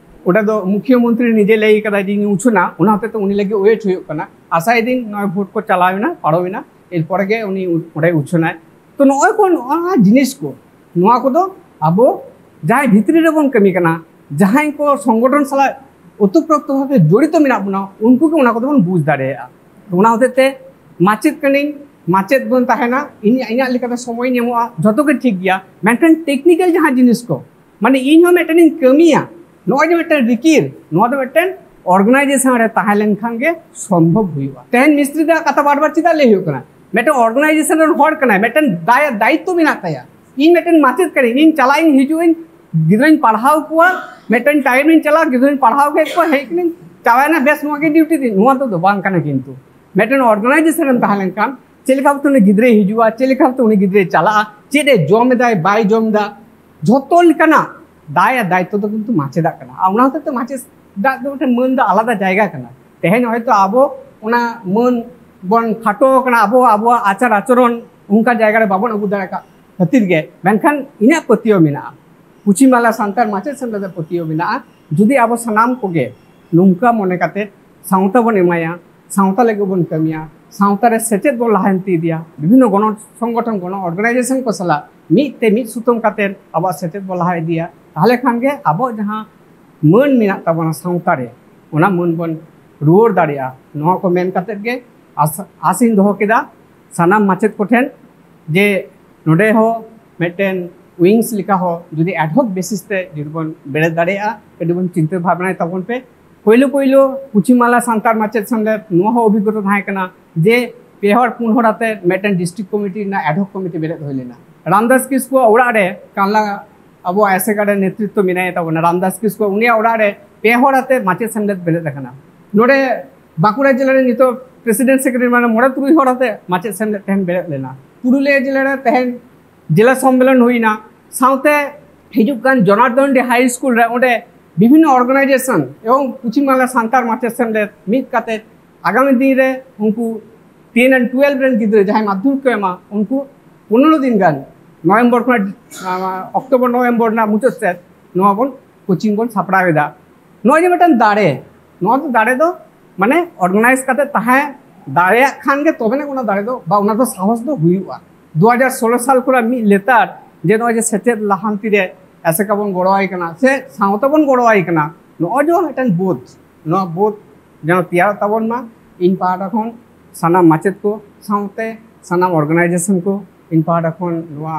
ᱚᱸᱰᱮ ᱫᱚ ᱢᱩᱠᱷᱭᱟᱹ ᱢᱚᱱᱛᱨᱤ ᱱᱤᱡᱮ ᱞᱟᱹᱭ ᱠᱟᱫᱟᱭ ᱡᱮ ᱤᱧ ᱩᱪᱷᱟᱹᱱᱟ, ᱚᱱᱟ ᱦᱚᱛᱮᱡ ᱛᱮ ᱩᱱᱤ ᱞᱟᱹᱜᱤᱫ wait ᱦᱩᱭᱩᱜ ᱠᱟᱱᱟ᱾ ᱟᱥᱟᱭᱮᱫᱟᱹᱧ ᱱᱚᱜᱼᱚᱭ vote ᱠᱚ ᱪᱟᱞᱟᱣ ᱮᱱᱟ, ᱯᱟᱨᱚᱢ ᱮᱱᱟ, ᱮᱨᱯᱚᱨᱮ ᱜᱮ ᱩᱱᱤ ᱚᱸᱰᱮ ᱩᱪᱷᱟᱹᱱᱟᱭ᱾ ᱛᱚ ᱱᱚᱜᱼᱚᱭ ᱠᱚ ᱱᱚᱣᱟ ᱡᱤᱱᱤᱥ ᱠᱚ, ᱱᱚᱣᱟ ᱠᱚᱫᱚ ᱟᱵᱚ ᱡᱟᱦᱟᱸᱭ ᱵᱷᱤᱛᱨᱤ ᱨᱮᱵᱚᱱ ᱠᱟᱹᱢᱤ ᱠᱟᱱᱟ, ᱡᱟᱦᱟᱸᱭ ᱠᱚ ᱥᱚᱝᱜᱚᱴᱷᱚᱱ ᱥᱟᱞᱟᱜ ᱳᱛᱯᱨᱳᱛ ᱵᱷᱟᱵᱮ ᱡᱚᱲᱤᱛᱚ ᱢᱮᱱᱟᱜ ᱵᱚᱱᱟ, ᱩᱱᱠᱩ ᱜᱮ ᱚᱱᱟ ᱠᱚᱫᱚ ᱵᱚᱱ ᱵᱩᱡᱽ ᱫᱟᱲᱮᱭᱟᱜᱼᱟ᱾ ᱚᱱᱟ ᱦᱚᱛᱮᱡ ᱛᱮ ᱢᱟᱪᱮᱫ ᱠᱟᱹᱱᱟᱹᱧ, ᱢᱟᱪᱮᱫ ᱵᱚᱱ ᱛᱟᱦᱮᱱᱟ, ᱤᱧ ᱤᱧᱟᱹᱜ ᱞᱮᱠᱟᱛᱮ ᱥᱚᱢᱚᱭ ᱧᱟᱢᱚᱜᱼᱟ, ᱡᱷᱚᱛᱚ ᱜᱮ ᱴᱷᱤᱠ ᱜᱮᱭᱟ, ᱢᱮᱱᱠᱷᱟᱱ technical ᱡᱟᱦᱟᱸ ᱡᱤᱱᱤᱥ ᱠᱚ, ᱢᱟᱱᱮ ᱤᱧ ᱦᱚᱸ ᱢᱤᱫᱴᱮᱱ ᱤᱧ ᱠᱟᱹᱢᱤᱭᱟ, ᱱᱚᱜᱼᱚᱭ ᱡᱮ ᱢᱤᱫᱴᱮᱱ ᱨᱤᱠᱤᱨ, ᱱᱚᱣᱟ ᱫᱚ ᱢᱤᱫᱴᱮᱱ organization ᱨᱮ ᱛᱟᱦᱮᱸ ᱞᱮᱱᱠᱷᱟᱱ ᱜᱮ ᱥᱚᱢᱵᱷᱚᱵ ᱦᱩᱭᱩᱜᱼᱟ᱾ ᱛᱮᱦᱮᱧ ᱢᱤᱥᱛᱨᱤ ᱫᱚ ᱠᱟᱛᱷᱟ ᱵᱟᱨ ᱵᱟᱨ ᱪᱮᱫᱟᱜ ᱞᱟᱹᱭ ᱦᱩᱭᱩᱜ ᱠᱟᱱᱟ? ᱢᱤᱫᱴᱮᱱ organization ᱨᱮᱱ ᱦᱚᱲ ᱠᱟᱱᱟᱭ, ᱢᱤᱫᱴᱮᱱ ᱫᱟᱭ-, ᱫᱟᱭᱤᱛᱛᱚ ᱢᱮᱱᱟᱜ ᱛᱟᱭᱟ᱾ ᱤᱧ ᱢᱤᱫᱴᱮᱱ ᱢᱟᱪᱮᱫ ᱠᱟᱹᱱᱟᱹᱧ, ᱤᱧ ᱪᱟᱞᱟᱜ ᱤᱧ ᱦᱤᱡᱩᱜ ᱟᱹᱧ, ᱜᱤᱫᱽᱨᱟᱹᱧ ᱯᱟᱲᱦᱟᱣ ᱠᱚᱣᱟ, ᱢᱤᱫᱴᱮᱱ time ᱤᱧ ᱪᱟᱞᱟᱜᱼᱟ, ᱜᱤᱫᱽᱨᱟᱹᱧ ᱯᱟᱲᱦᱟᱣ ᱠᱮᱫ ᱠᱚᱣᱟ, ᱦᱮᱡ ᱠᱟᱹᱱᱟᱹᱧ, ᱪᱟᱵᱟᱭᱮᱱᱟ, ᱵᱮᱥ, ᱱᱚᱣᱟ ᱜᱮ duty ᱛᱤᱧ᱾ ᱱᱚᱣᱟ ᱫᱚ, ᱫᱚ ᱵᱟᱝ ᱠᱟᱱᱟ᱾ ᱠᱤᱱᱛᱩ ᱢᱤᱫᱴᱮᱱ organization ᱨᱮᱢ ᱛᱟᱦᱮᱸ ᱞᱮᱱᱠᱷᱟᱱ ᱪᱮᱫ ᱞᱮᱠᱟ ᱵᱷᱟᱵᱛᱮ ᱩᱱᱤ ᱜᱤᱫᱽᱨᱟᱹᱭ ᱦᱤᱡᱩᱜᱼᱟ, ᱪᱮᱫ ᱞᱮᱠᱟ ᱵᱷᱟᱵᱛᱮ ᱩᱱᱤ ᱜᱤᱫᱽᱨᱟᱹᱭ ᱪᱟᱞᱟᱜᱼᱟ, ᱪᱮᱫ ᱮ ᱡᱚᱢ ᱮᱫᱟᱭ, ᱵᱟᱭ ᱡᱚᱢ ᱮᱫᱟ, ᱡᱷᱚᱛᱚ ᱞᱮᱠᱟᱱᱟᱜ ᱫᱟᱭ ᱟᱨ ᱫᱟᱭᱤᱛᱛᱚ ᱫᱚ ᱠᱤᱱᱛᱩ ᱢᱟᱪᱮᱫᱟᱜ ᱠᱟᱱᱟ᱾ ᱟᱨ ᱚᱱᱟ ᱦᱚᱛᱮᱡ ᱛᱮ ᱢᱟᱪᱮᱫᱟᱜ ᱫᱚ ᱢᱤᱫᱴᱮᱱ ᱢᱟᱹᱱ ᱫᱚ ᱟᱞᱟᱫᱟ ᱡᱟᱭᱜᱟ ᱠᱟᱱᱟ᱾ ᱛᱮᱦᱮᱧ ᱦᱚᱭᱛᱳ ᱟᱵᱚ ᱚᱱᱟ ᱢᱟᱹᱱ ᱵᱚᱱ ᱠᱷᱟᱴᱚ ᱟᱠᱟᱱᱟ, ᱟᱵᱚ ᱟᱵᱚᱣᱟᱜ ᱟᱪᱟᱨ ᱟᱪᱚᱨᱚᱱ ᱚᱱᱠᱟ ᱡᱟᱭᱜᱟ ᱨᱮ ᱵᱟᱵᱚᱱ ᱟᱹᱜᱩ ᱫᱟᱲᱮ ᱠᱟᱜ ᱠᱷᱟᱹᱛᱤᱨ ᱜᱮ, ᱢᱮᱱᱠᱷᱟᱱ ᱤᱧᱟᱹᱜ ᱯᱟᱹᱛᱭᱟᱹᱣ ᱢᱮᱱᱟᱜᱼᱟ, ᱯᱚᱪᱷᱤᱢ ᱵᱟᱝᱞᱟ ᱥᱟᱱᱛᱟᱲ ᱢᱟᱪᱮᱫ ᱥᱮᱢᱞᱮᱫ ᱨᱮ ᱯᱟᱹᱛᱭᱟᱹᱣ ᱢᱮᱱᱟᱜᱼᱟ᱾ ᱡᱩᱫᱤ ᱟᱵᱚ ᱥᱟᱱᱟᱢ ᱠᱚᱜᱮ ᱱᱚᱝᱠᱟ ᱢᱚᱱᱮ ᱠᱟᱛᱮ ᱥᱟᱶᱛᱟ ᱵᱚᱱ ᱮᱢᱟᱭᱟ, ᱥᱟᱶᱛᱟ ᱞᱟᱹᱜᱤᱫ ᱵᱚᱱ ᱠᱟᱹᱢᱤᱭᱟ, ᱥᱟᱶᱛᱟ ᱨᱮ ᱥᱮᱪᱮᱫ ᱵᱚᱱ ᱞᱟᱦᱟᱱᱛᱤ ᱤᱫᱤᱭᱟ, ᱵᱤᱵᱷᱤᱱᱱᱚ ᱜᱚᱱᱚ ᱥᱚᱝᱜᱚᱴᱷᱚᱱ, ᱜᱚᱱᱚ organization ᱠᱚ ᱥᱟᱞᱟᱜ ᱢᱤᱫ ᱛᱮ ᱢᱤᱫ ᱥᱩᱛᱟᱹᱢ ᱠᱟᱛᱮ ᱟᱵᱚᱣᱟᱜ ᱥᱮᱪᱮᱫ ᱵᱚᱱ ᱞᱟᱦᱟ ᱤᱫᱤᱭᱟ, ᱛᱟᱦᱚᱞᱮ ᱠᱷᱟᱱ ᱜᱮ ᱟᱵᱚᱣᱟᱜ ᱡᱟᱦᱟᱸ ᱢᱟᱹᱱ ᱢᱮᱱᱟᱜ ᱛᱟᱵᱚᱱᱟ ᱥᱟᱶᱛᱟ ᱨᱮ, ᱚᱱᱟ ᱢᱟᱹᱱ ᱵᱚᱱ ᱨᱩᱣᱟᱹᱲ ᱫᱟᱲᱮᱭᱟᱜᱼᱟ᱾ ᱱᱚᱣᱟ ᱠᱚ ᱢᱮᱱ ᱠᱟᱛᱮ ᱜᱮ ᱟᱥ-, ᱟᱥᱤᱧ ᱫᱚᱦᱚ ᱠᱮᱫᱟ ᱥᱟᱱᱟᱢ ᱢᱟᱪᱮᱫ ᱠᱚᱴᱷᱮᱱ ᱡᱮ ᱱᱚᱰᱮ ᱦᱚᱸ ᱢᱤᱫᱴᱮᱱ wings ᱞᱮᱠᱟ ᱦᱚᱸ ᱡᱩᱫᱤ ad hoc basis ᱛᱮ ᱡᱩᱫᱤ ᱵᱚᱱ ᱵᱮᱨᱮᱫ ᱫᱟᱲᱮᱭᱟᱜᱼᱟ, ᱠᱟᱹᱴᱤᱡ ᱵᱚᱱ ᱪᱤᱱᱛᱟᱹ ᱵᱷᱟᱵᱽᱱᱟᱭ ᱛᱟᱵᱚᱱ ᱯᱮ᱾ ᱯᱳᱭᱞᱳ ᱯᱳᱭᱞᱳ ᱯᱚᱪᱷᱤᱢ ᱵᱟᱝᱞᱟ ᱥᱟᱱᱛᱟᱲ ᱢᱟᱪᱮᱫ ᱥᱮᱢᱞᱮᱫ ᱱᱚᱣᱟ ᱦᱚᱸ ᱚᱵᱷᱤᱜᱽᱜᱚᱛᱟ ᱛᱟᱦᱮᱸ ᱠᱟᱱᱟ ᱡᱮ ᱯᱮ ᱦᱚᱲ ᱯᱩᱱ ᱦᱚᱲ ᱟᱛᱮ ᱢᱤᱫᱴᱮᱱ district committee ᱨᱮᱱᱟᱜ ad hoc committee ᱵᱮᱨᱮᱫ ᱦᱩᱭ ᱞᱮᱱᱟ᱾ ᱨᱟᱢᱫᱟᱥ ᱠᱤᱥᱠᱩᱣᱟᱜ ᱚᱲᱟᱜ ᱨᱮ ᱠᱟᱱᱞᱟ ᱟᱵᱚ ᱟᱥᱮᱠᱟ ᱨᱮ ᱱᱮᱛᱨᱤᱛᱵ ᱢᱮᱱᱟᱭ ᱛᱟᱵᱚᱱᱟ, ᱨᱟᱢᱫᱟᱥ ᱠᱤᱥᱠᱩ, ᱩᱱᱤᱭᱟᱜ ᱚᱲᱟᱜ ᱨᱮ ᱯᱮ ᱦᱚᱲ ᱟᱛᱮ ᱢᱟᱪᱮᱫ ᱥᱮᱢᱞᱮᱫ ᱵᱮᱨᱮᱫ ᱟᱠᱟᱱᱟ᱾ ᱱᱚᱰᱮ ᱵᱟᱸᱠᱩᱲᱟ ᱡᱮᱞᱟ ᱨᱮ ᱱᱤᱛᱚᱜ president secretary, ᱢᱟᱱᱮ ᱢᱚᱬᱮ ᱛᱩᱨᱩᱭ ᱦᱚᱲ ᱟᱛᱮ ᱢᱟᱪᱮᱫ ᱥᱮᱢᱞᱮᱫ ᱛᱮᱦᱮᱧ ᱵᱮᱨᱮᱫ ᱞᱮᱱᱟ᱾ ᱯᱩᱨᱩᱞᱤᱭᱟᱹ ᱡᱮᱞᱟ ᱨᱮ ᱛᱮᱦᱮᱧ ᱡᱮᱞᱟ ᱥᱚᱢᱢᱮᱞᱚᱱ ᱦᱩᱭᱱᱟ, ᱥᱟᱶᱛᱮ ᱦᱤᱡᱩᱜ ᱠᱟᱱ ᱡᱚᱱᱟᱨᱫᱚᱱᱰᱤ high school ᱨᱮ ᱚᱸᱰᱮ ᱵᱤᱵᱷᱤᱱᱱᱚ ᱚᱨᱜᱟᱱᱟᱭᱡᱮᱥᱚᱱ ᱮᱵᱚᱝ ᱯᱚᱪᱷᱤᱢ ᱵᱟᱝᱞᱟ ᱥᱟᱱᱛᱟᱲ ᱢᱟᱪᱮᱫ ᱥᱮᱢᱞᱮᱫ ᱢᱤᱫ ᱠᱟᱛᱮ ᱟᱜᱟᱢᱤ ᱫᱤᱱ ᱨᱮ ᱩᱱᱠᱩ ᱴᱮᱱ ᱟᱨ ᱴᱩᱭᱮᱞᱵᱷ ᱨᱮᱱ ᱜᱤᱫᱽᱨᱟᱹ ᱡᱟᱦᱟᱸᱭ ᱢᱟᱫᱽᱫᱷᱚᱢᱤᱠ ᱠᱚ ᱮᱢᱟ, ᱩᱱᱠᱩ ᱯᱚᱱᱨᱚ ᱫᱤᱱ ᱜᱟᱱ, ᱱᱚᱵᱷᱮᱢᱵᱚᱨ ᱠᱷᱚᱱᱟᱜ ᱟᱸ, ᱚᱠᱴᱳᱵᱚᱨ ᱱᱚᱵᱷᱮᱢᱵᱚᱨ ᱨᱮᱱᱟᱜ ᱢᱩᱪᱟᱹᱫ ᱥᱮᱫ ᱱᱚᱣᱟ ᱵᱚᱱ ᱠᱳᱪᱤᱝ ᱵᱚᱱ ᱥᱟᱯᱲᱟᱣ ᱮᱫᱟ᱾ ᱱᱚᱜᱼᱚᱭ ᱡᱮ ᱢᱤᱫᱴᱟᱝ ᱫᱟᱲᱮ, ᱱᱚᱣᱟ ᱫᱚ ᱫᱟᱲᱮ ᱫᱚ ᱢᱟᱱᱮ ᱚᱨᱜᱟᱱᱟᱭᱤᱡᱽ ᱠᱟᱛᱮ ᱛᱟᱦᱮᱸ ᱫᱟᱲᱮᱭᱟᱜ ᱠᱷᱟᱱ ᱜᱮ ᱛᱚᱵᱮᱱᱟᱜ ᱚᱱᱟ ᱫᱟᱲᱮ ᱫᱚ ᱵᱟ ᱚᱱᱟ ᱫᱚ ᱥᱟᱦᱚᱥ ᱫᱚ ᱦᱩᱭᱩᱜᱼᱟ᱾ ᱫᱩ ᱦᱟᱡᱟᱨ ᱥᱳᱞᱳ ᱥᱟᱞ ᱠᱷᱚᱱᱟᱜ ᱢᱤᱫ ᱞᱮᱛᱟᱲ ᱡᱮ ᱱᱚᱜᱼᱚᱭ ᱡᱮ ᱥᱮᱪᱮᱫ ᱞᱟᱦᱟᱱᱛᱤ ᱨᱮ ᱟᱥᱮᱠᱟ ᱵᱚᱱ ᱜᱚᱲᱚᱣᱟᱭ ᱠᱟᱱᱟ ᱥᱮ ᱥᱟᱶᱛᱟ ᱵᱚᱱ ᱜᱚᱲᱚᱣᱟᱭ ᱠᱟᱱᱟ, ᱱᱚᱜᱼᱚᱭ ᱡᱮ ᱢᱤᱫᱴᱟᱝ ᱵᱳᱫᱷ, ᱱᱚᱣᱟ ᱵᱳᱫᱷ ᱡᱮᱱᱚ ᱛᱮᱭᱟᱨᱚᱜ ᱛᱟᱵᱚᱱ ᱢᱟ᱾ ᱤᱧ ᱯᱟᱦᱴᱟ ᱠᱷᱚᱱ ᱥᱟᱱᱟᱢ ᱢᱟᱪᱮᱫ ᱠᱚ ᱥᱟᱶᱛᱮ ᱥᱟᱱᱟᱢ ᱚᱨᱜᱟᱱᱟᱭᱡᱮᱥᱚᱱ ᱠᱚ ᱤᱧ ᱯᱟᱦᱴᱟ ᱠᱷᱚᱱ ᱱᱚᱣᱟ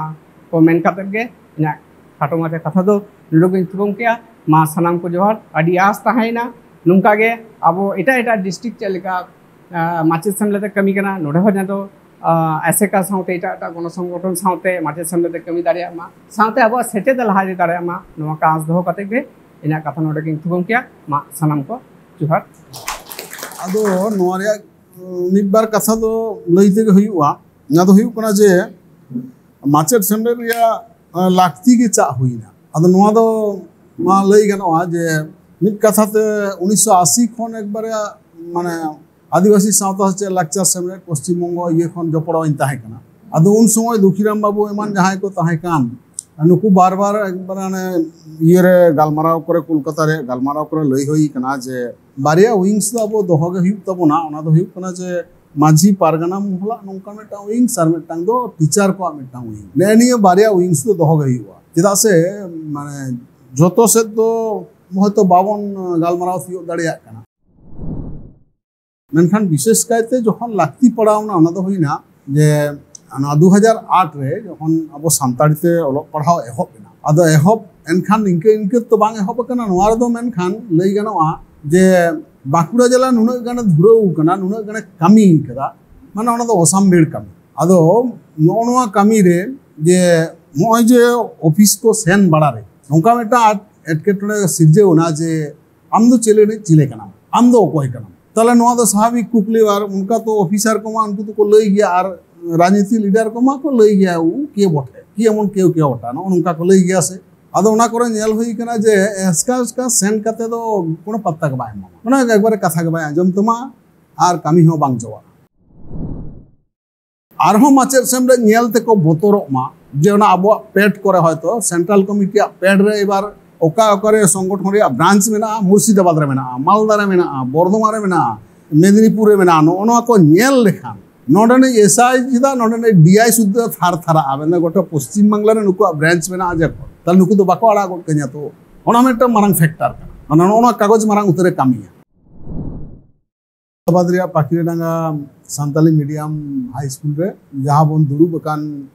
ᱠᱚ ᱢᱮᱱ ᱠᱟᱛᱮᱫ ᱜᱮ ᱤᱧᱟᱹᱜ ᱠᱷᱟᱴᱚ ᱢᱟᱪᱷᱟ ᱠᱟᱛᱷᱟ ᱫᱚ ᱱᱚᱰᱮ ᱜᱤᱧ ᱛᱷᱩᱠᱟᱹᱢ ᱠᱮᱜᱼᱟ᱾ ᱢᱟ ᱥᱟᱱᱟᱢ ᱠᱚ ᱡᱚᱦᱟᱨ, ᱟᱹᱰᱤ ᱟᱸᱥ ᱛᱟᱦᱮᱸᱭᱮᱱᱟ ᱱᱚᱝᱠᱟ ᱜᱮ ᱟᱵᱚ ᱮᱴᱟᱜ ᱮᱴᱟᱜ ᱰᱤᱥᱴᱨᱤᱠᱴ ᱪᱮᱫ ᱞᱮᱠᱟ ᱟᱸ, ᱢᱟᱪᱮᱫ ᱥᱮᱢᱞᱮᱫ ᱮ ᱠᱟᱹᱢᱤ ᱠᱟᱱᱟ, ᱱᱚᱰᱮ ᱦᱚᱸ ᱡᱟᱛᱮ ᱟᱸ, ᱟᱥᱮᱠᱟ ᱥᱟᱶᱛᱮ ᱮᱴᱟᱜ ᱮᱴᱟᱜ ᱜᱚᱱᱚ ᱥᱚᱝᱜᱚᱴᱷᱚᱱ ᱥᱟᱶᱛᱮ ᱢᱟᱪᱮᱫ ᱥᱮᱢᱞᱮᱫ ᱮ ᱠᱟᱹᱢᱤ ᱫᱟᱲᱮᱭᱟᱜ ᱢᱟ, ᱥᱟᱶᱛᱮ ᱟᱵᱚᱣᱟᱜ ᱥᱮᱪᱮᱫ ᱮ ᱞᱟᱦᱟ ᱤᱫᱤ ᱫᱟᱲᱮᱭᱟᱜ ᱢᱟ, ᱱᱚᱣᱟ ᱠᱚ ᱟᱸᱥ ᱫᱚᱦᱚ ᱠᱟᱛᱮ ᱜᱮ ᱤᱧᱟᱹᱜ ᱠᱟᱛᱷᱟ ᱱᱚᱰᱮ ᱜᱤᱧ ᱛᱷᱩᱠᱟᱹᱢ ᱠᱮᱜᱼᱟ᱾ ᱢᱟ ᱥᱟᱱᱟᱢ ᱠᱚ ᱡᱚᱦᱟᱨ᱾ ᱟᱫᱚ ᱱᱚᱣᱟ ᱨᱮᱭᱟᱜ ᱩᱸ, ᱢᱤᱫ ᱵᱟᱨ ᱠᱟᱛᱷᱟ ᱫᱚ ᱞᱟᱹᱭ ᱛᱮᱜᱮ ᱦᱩᱭᱩᱜᱼᱟ᱾ ᱚᱱᱟ ᱫᱚ ᱦᱩᱭᱩᱜ ᱠᱟᱱᱟ ᱡᱮ ᱢᱟᱪᱮᱫ ᱥᱮᱢᱞᱮᱫ ᱨᱮᱭᱟᱜ ᱟᱸ, ᱞᱟᱹᱠᱛᱤ ᱜᱮ ᱪᱟᱜ ᱦᱩᱭᱱᱟ᱾ ᱟᱫᱚ ᱱᱚᱣᱟ ᱫᱚ ᱱᱚᱣᱟ ᱞᱟᱹᱭ ᱜᱟᱱᱚᱜᱼᱟ ᱡᱮ ᱢᱤᱫ ᱠᱟᱛᱷᱟ ᱛᱮ ᱩᱱᱤᱥᱥᱚ ᱟᱥᱤ ᱠᱷᱚᱱ ᱮᱠᱵᱟᱨᱮ ᱢᱟᱱᱮ ᱟᱹᱫᱤᱵᱟᱹᱥᱤ ᱥᱟᱶᱛᱟ ᱥᱮᱪᱮᱫ ᱞᱟᱠᱪᱟᱨ ᱥᱮᱢᱞᱮᱫ ᱯᱚᱥᱪᱤᱢ ᱵᱚᱝᱜᱚ ᱤᱭᱟᱹ ᱠᱷᱚᱱ ᱡᱚᱯᱲᱟᱣ ᱤᱧ ᱛᱟᱦᱮᱸ ᱠᱟᱱᱟ᱾ ᱟᱫᱚ ᱩᱱ ᱥᱚᱢᱚᱭ ᱫᱩᱠᱷᱤᱨᱟᱢ ᱵᱟᱹᱵᱩ ᱮᱢᱟᱱ ᱡᱟᱦᱟᱸᱭ ᱠᱚ ᱛᱟᱦᱮᱸ ᱠᱟᱱ, ᱱᱩᱠᱩ ᱵᱟᱨ ᱵᱟᱨ ᱮᱠᱵᱟᱨ ᱚᱱᱮ ᱤᱭᱟᱹᱨᱮ ᱜᱟᱞᱢᱟᱨᱟᱣ ᱠᱚᱨᱮ, ᱠᱳᱞᱠᱟᱛᱟ ᱨᱮ ᱜᱟᱞᱢᱟᱨᱟᱣ ᱠᱚᱨᱮ ᱞᱟᱹᱭ ᱦᱩᱭ ᱠᱟᱱᱟ ᱡᱮ ᱵᱟᱨᱭᱟ ᱣᱤᱝᱥ ᱫᱚ ᱟᱵᱚ ᱫᱚᱦᱚ ᱜᱮ ᱦᱩᱭᱩᱜ ᱛᱟᱵᱚᱱᱟ᱾ ᱚᱱᱟ ᱫᱚ ᱦᱩᱭᱩᱜ ᱠᱟᱱᱟ ᱡᱮ ᱢᱟᱹᱡᱷᱤ ᱯᱟᱨᱜᱟᱱᱟ ᱢᱚᱦᱚᱞᱟᱜ ᱱᱚᱝᱠᱟ ᱢᱤᱫᱴᱟᱝ ᱣᱤᱝᱥ ᱟᱨ ᱢᱤᱫᱴᱟᱝ ᱫᱚ ᱴᱤᱪᱟᱨ ᱠᱚᱣᱟᱜ ᱢᱤᱫᱴᱟᱝ ᱣᱤᱝ᱾ ᱱᱮᱜᱼᱮ ᱱᱤᱭᱟᱹ ᱵᱟᱨᱭᱟ ᱣᱤᱝᱥ ᱫᱚ ᱫᱚᱦᱚ ᱜᱮ ᱦᱩᱭᱩᱜᱼᱟ᱾ ᱪᱮᱫᱟᱜ ᱥᱮ ᱢᱟᱱᱮ ᱡᱚᱛᱚ ᱥᱮᱫ ᱫᱚ ᱦᱚᱭᱛᱚ ᱵᱟᱵᱚᱱ ᱜᱟᱞᱢᱟᱨᱟᱣ ᱛᱤᱭᱳᱜ ᱫᱟᱲᱮᱭᱟᱜ ᱠᱟᱱᱟ᱾ ᱢᱮᱱᱠᱷᱟᱱ ᱵᱤᱥᱮᱥ ᱠᱟᱭᱛᱮ ᱡᱚᱠᱷᱚᱱ ᱞᱟᱹᱠᱛᱤ ᱯᱟᱲᱟᱣᱱᱟ, ᱚᱱᱟ ᱫᱚ ᱦᱩᱭᱱᱟ ᱡᱮ ᱚᱱᱟ ᱫᱩ ᱦᱟᱡᱟᱨ ᱟᱴ ᱨᱮ ᱡᱚᱠᱷᱚᱱ ᱟᱵᱚ ᱥᱟᱱᱛᱟᱲᱤ ᱛᱮ ᱚᱞᱚᱜ ᱯᱟᱲᱦᱟᱣ ᱮᱦᱚᱵ ᱮᱱᱟ᱾ ᱟᱫᱚ ᱮᱦᱚᱵ ᱮᱱᱠᱷᱟᱱ ᱤᱱᱠᱟᱹ ᱤᱱᱠᱟᱹ ᱛᱮ ᱵᱟᱝ ᱮᱦᱚᱵ ᱟᱠᱟᱱᱟ, ᱱᱚᱣᱟ ᱨᱮᱫᱚ ᱢᱮᱱᱠᱷᱟᱱ ᱞᱟᱹᱭ ᱜᱟᱱᱚᱜᱼᱟ ᱡᱮ ᱵᱟᱸᱠᱩᱲᱟ ᱡᱮᱞᱟ ᱱᱩᱱᱟᱹᱜ ᱜᱟᱱᱮ ᱫᱷᱩᱨᱟᱹᱣ ᱟᱠᱟᱱᱟ, ᱱᱩᱱᱟᱹᱜ ᱜᱟᱱᱮ ᱠᱟᱹᱢᱤ ᱠᱟᱫᱟ, ᱢᱟᱱᱮ ᱚᱱᱟ ᱫᱚ ᱚᱥᱟᱢᱵᱷᱮᱲ ᱠᱟᱹᱢᱤ᱾ ᱟᱫᱚ ᱱᱚᱜᱼᱚ ᱱᱚᱣᱟ ᱠᱟᱹᱢᱤ ᱨᱮ ᱡᱮ ᱱᱚᱜᱼᱚᱭ ᱡᱮ ᱚᱯᱷᱤᱥ ᱠᱚ ᱥᱮᱱ ᱵᱟᱲᱟ ᱨᱮ ᱱᱚᱝᱠᱟ ᱢᱤᱫᱴᱟᱝ ᱮᱴᱠᱮᱴᱚᱬᱮ ᱥᱤᱨᱡᱟᱹᱣ ᱮᱱᱟ ᱡᱮ ᱟᱢ ᱫᱚ ᱪᱮᱞᱮ ᱨᱤᱱᱤᱡ ᱪᱮᱞᱮ ᱠᱟᱱᱟᱢ, ᱟᱢ ᱫᱚ ᱚᱠᱚᱭ ᱠᱟᱱᱟᱢ? ᱛᱟᱦᱞᱮ ᱱᱚᱣᱟ ᱫᱚ ᱥᱟᱵᱷᱟᱵᱤᱠ ᱠᱩᱠᱞᱤ, ᱟᱨ ᱚᱱᱠᱟ ᱛᱚ ᱚᱯᱷᱤᱥᱟᱨ ᱠᱚᱢᱟ ᱩᱱᱠᱩ ᱫᱚᱠᱚ ᱞᱟᱹᱭ ᱜᱮᱭᱟ, ᱟᱨ ᱨᱟᱡᱽᱱᱤᱛᱤ ᱞᱤᱰᱟᱨ ᱠᱚᱢᱟ ᱠᱚ ᱞᱟᱹᱭ ᱜᱮᱭᱟ, "ᱩ ᱠᱮ ᱵᱚᱴᱷᱮ, ᱠᱮ ᱮᱢᱚᱱ ᱠᱮᱣ ᱠᱮᱣ ᱵᱚᱴᱷᱮ", ᱱᱚᱜᱼᱚ ᱱᱚᱝᱠᱟ ᱠᱚ ᱞᱟᱹᱭ ᱜᱮᱭᱟ ᱥᱮ᱾ ᱟᱫᱚ ᱚᱱᱟ ᱠᱚᱨᱮ ᱧᱮᱞ ᱦᱩᱭ ᱠᱟᱱᱟ ᱡᱮ ᱮᱥᱠᱟ ᱮᱥᱠᱟ ᱥᱮᱱ ᱠᱟᱛᱮ ᱫᱚ ᱠᱳᱱᱳ ᱯᱟᱛᱛᱟ ᱜᱮ ᱵᱟᱭ ᱮᱢᱟᱢᱟ, ᱚᱱᱟ ᱮᱠᱵᱟᱨᱮ ᱠᱟᱛᱷᱟ ᱜᱮ ᱵᱟᱭ ᱟᱸᱡᱚᱢ ᱛᱟᱢᱟ ᱟᱨ ᱠᱟᱹᱢᱤ ᱦᱚᱸ ᱵᱟᱝ ᱪᱟᱵᱟᱜᱼᱟ᱾ ᱟᱨᱦᱚᱸ ᱢᱟᱪᱮᱫ ᱥᱮᱢᱞᱮᱫ ᱧᱮᱞ ᱛᱮᱠᱚ ᱵᱚᱛᱚᱨᱚᱜ ᱢᱟ ᱡᱮ ᱚᱱᱟ ᱟᱵᱚᱣᱟᱜ ᱯᱮᱰ ᱠᱚᱨᱮ ᱦᱚᱭᱛᱳ ᱥᱮᱱᱴᱨᱟᱞ ᱠᱚᱢᱤᱴᱤᱭᱟᱜ ᱯᱮᱰ ᱨᱮ ᱮᱵᱟᱨ ᱚᱠᱟ ᱚᱠᱟᱨᱮ ᱥᱚᱝᱜᱚᱴᱷᱚᱱ ᱨᱮᱭᱟᱜ ᱵᱨᱟᱧᱪ ᱢᱮᱱᱟᱜᱼᱟ, ᱢᱩᱨᱥᱤᱫᱟᱵᱟᱫᱽ ᱨᱮ ᱢᱮᱱᱟᱜᱼᱟ, ᱢᱟᱞᱫᱟ ᱨᱮ ᱢᱮᱱᱟᱜᱼᱟ, ᱵᱚᱨᱫᱷᱚᱢᱟᱱ ᱨᱮ ᱢᱮᱱᱟᱜᱼᱟ, ᱢᱮᱫᱽᱱᱤᱯᱩᱨ ᱨᱮ ᱢᱮᱱᱟᱜᱼᱟ, ᱱᱚᱜᱼᱚ ᱱᱚᱣᱟ ᱠᱚ ᱧᱮᱞ ᱞᱮᱠᱷᱟᱱ ᱱᱚᱰᱮᱱᱤᱡ ᱮᱥ ᱟᱭ ᱪᱮᱫᱟᱜ ᱱᱚᱰᱮᱱᱤᱡ ᱰᱤ ᱟᱭ ᱥᱩᱫᱽᱫᱷᱟᱹ ᱛᱷᱟᱨ ᱛᱷᱟᱨᱟᱜᱼᱟ, ᱢᱮᱱᱫᱟ ᱜᱚᱴᱟ ᱯᱚᱥᱪᱤᱢ ᱵᱟᱝᱞᱟ ᱨᱮ ᱱᱩᱠᱩᱣᱟᱜ ᱵᱨᱟᱧᱪ ᱢᱮᱱᱟᱜᱼᱟ ᱡᱚᱠᱷᱚᱱ, ᱛᱟᱦᱞᱮ ᱱᱩᱠᱩ ᱫᱚ ᱵᱟᱠᱚ ᱟᱲᱟᱜ ᱜᱚᱫ ᱠᱟᱹᱧᱟ᱾ ᱛᱚ ᱚᱱᱟ ᱢᱤᱫᱴᱟᱝ ᱢᱟᱨᱟᱝ ᱯᱷᱮᱠᱴᱟᱨ ᱠᱟᱱᱟ, ᱢᱟᱱᱮ ᱱᱚᱜᱼᱚ ᱱᱚᱣᱟ ᱠᱟᱜᱚᱡᱽ ᱢᱟᱨᱟᱝ ᱩᱛᱟᱹᱨᱮ ᱠᱟᱹᱢᱤᱭᱟ᱾ ᱦᱟᱭᱫᱨᱟᱵᱟᱫᱽ ᱨᱮᱭᱟᱜ ᱯᱟᱠᱷᱤᱨᱟᱰᱟᱸᱜᱟ ᱥᱟᱱᱛᱟᱞᱤ ᱢᱤᱰᱤᱭᱟᱢ ᱦᱟᱭ ᱥᱠᱩᱞ ᱨᱮ ᱡᱟᱦᱟᱸ ᱵᱚᱱ ᱫᱩᱲᱩᱵ ᱟᱠᱟᱱ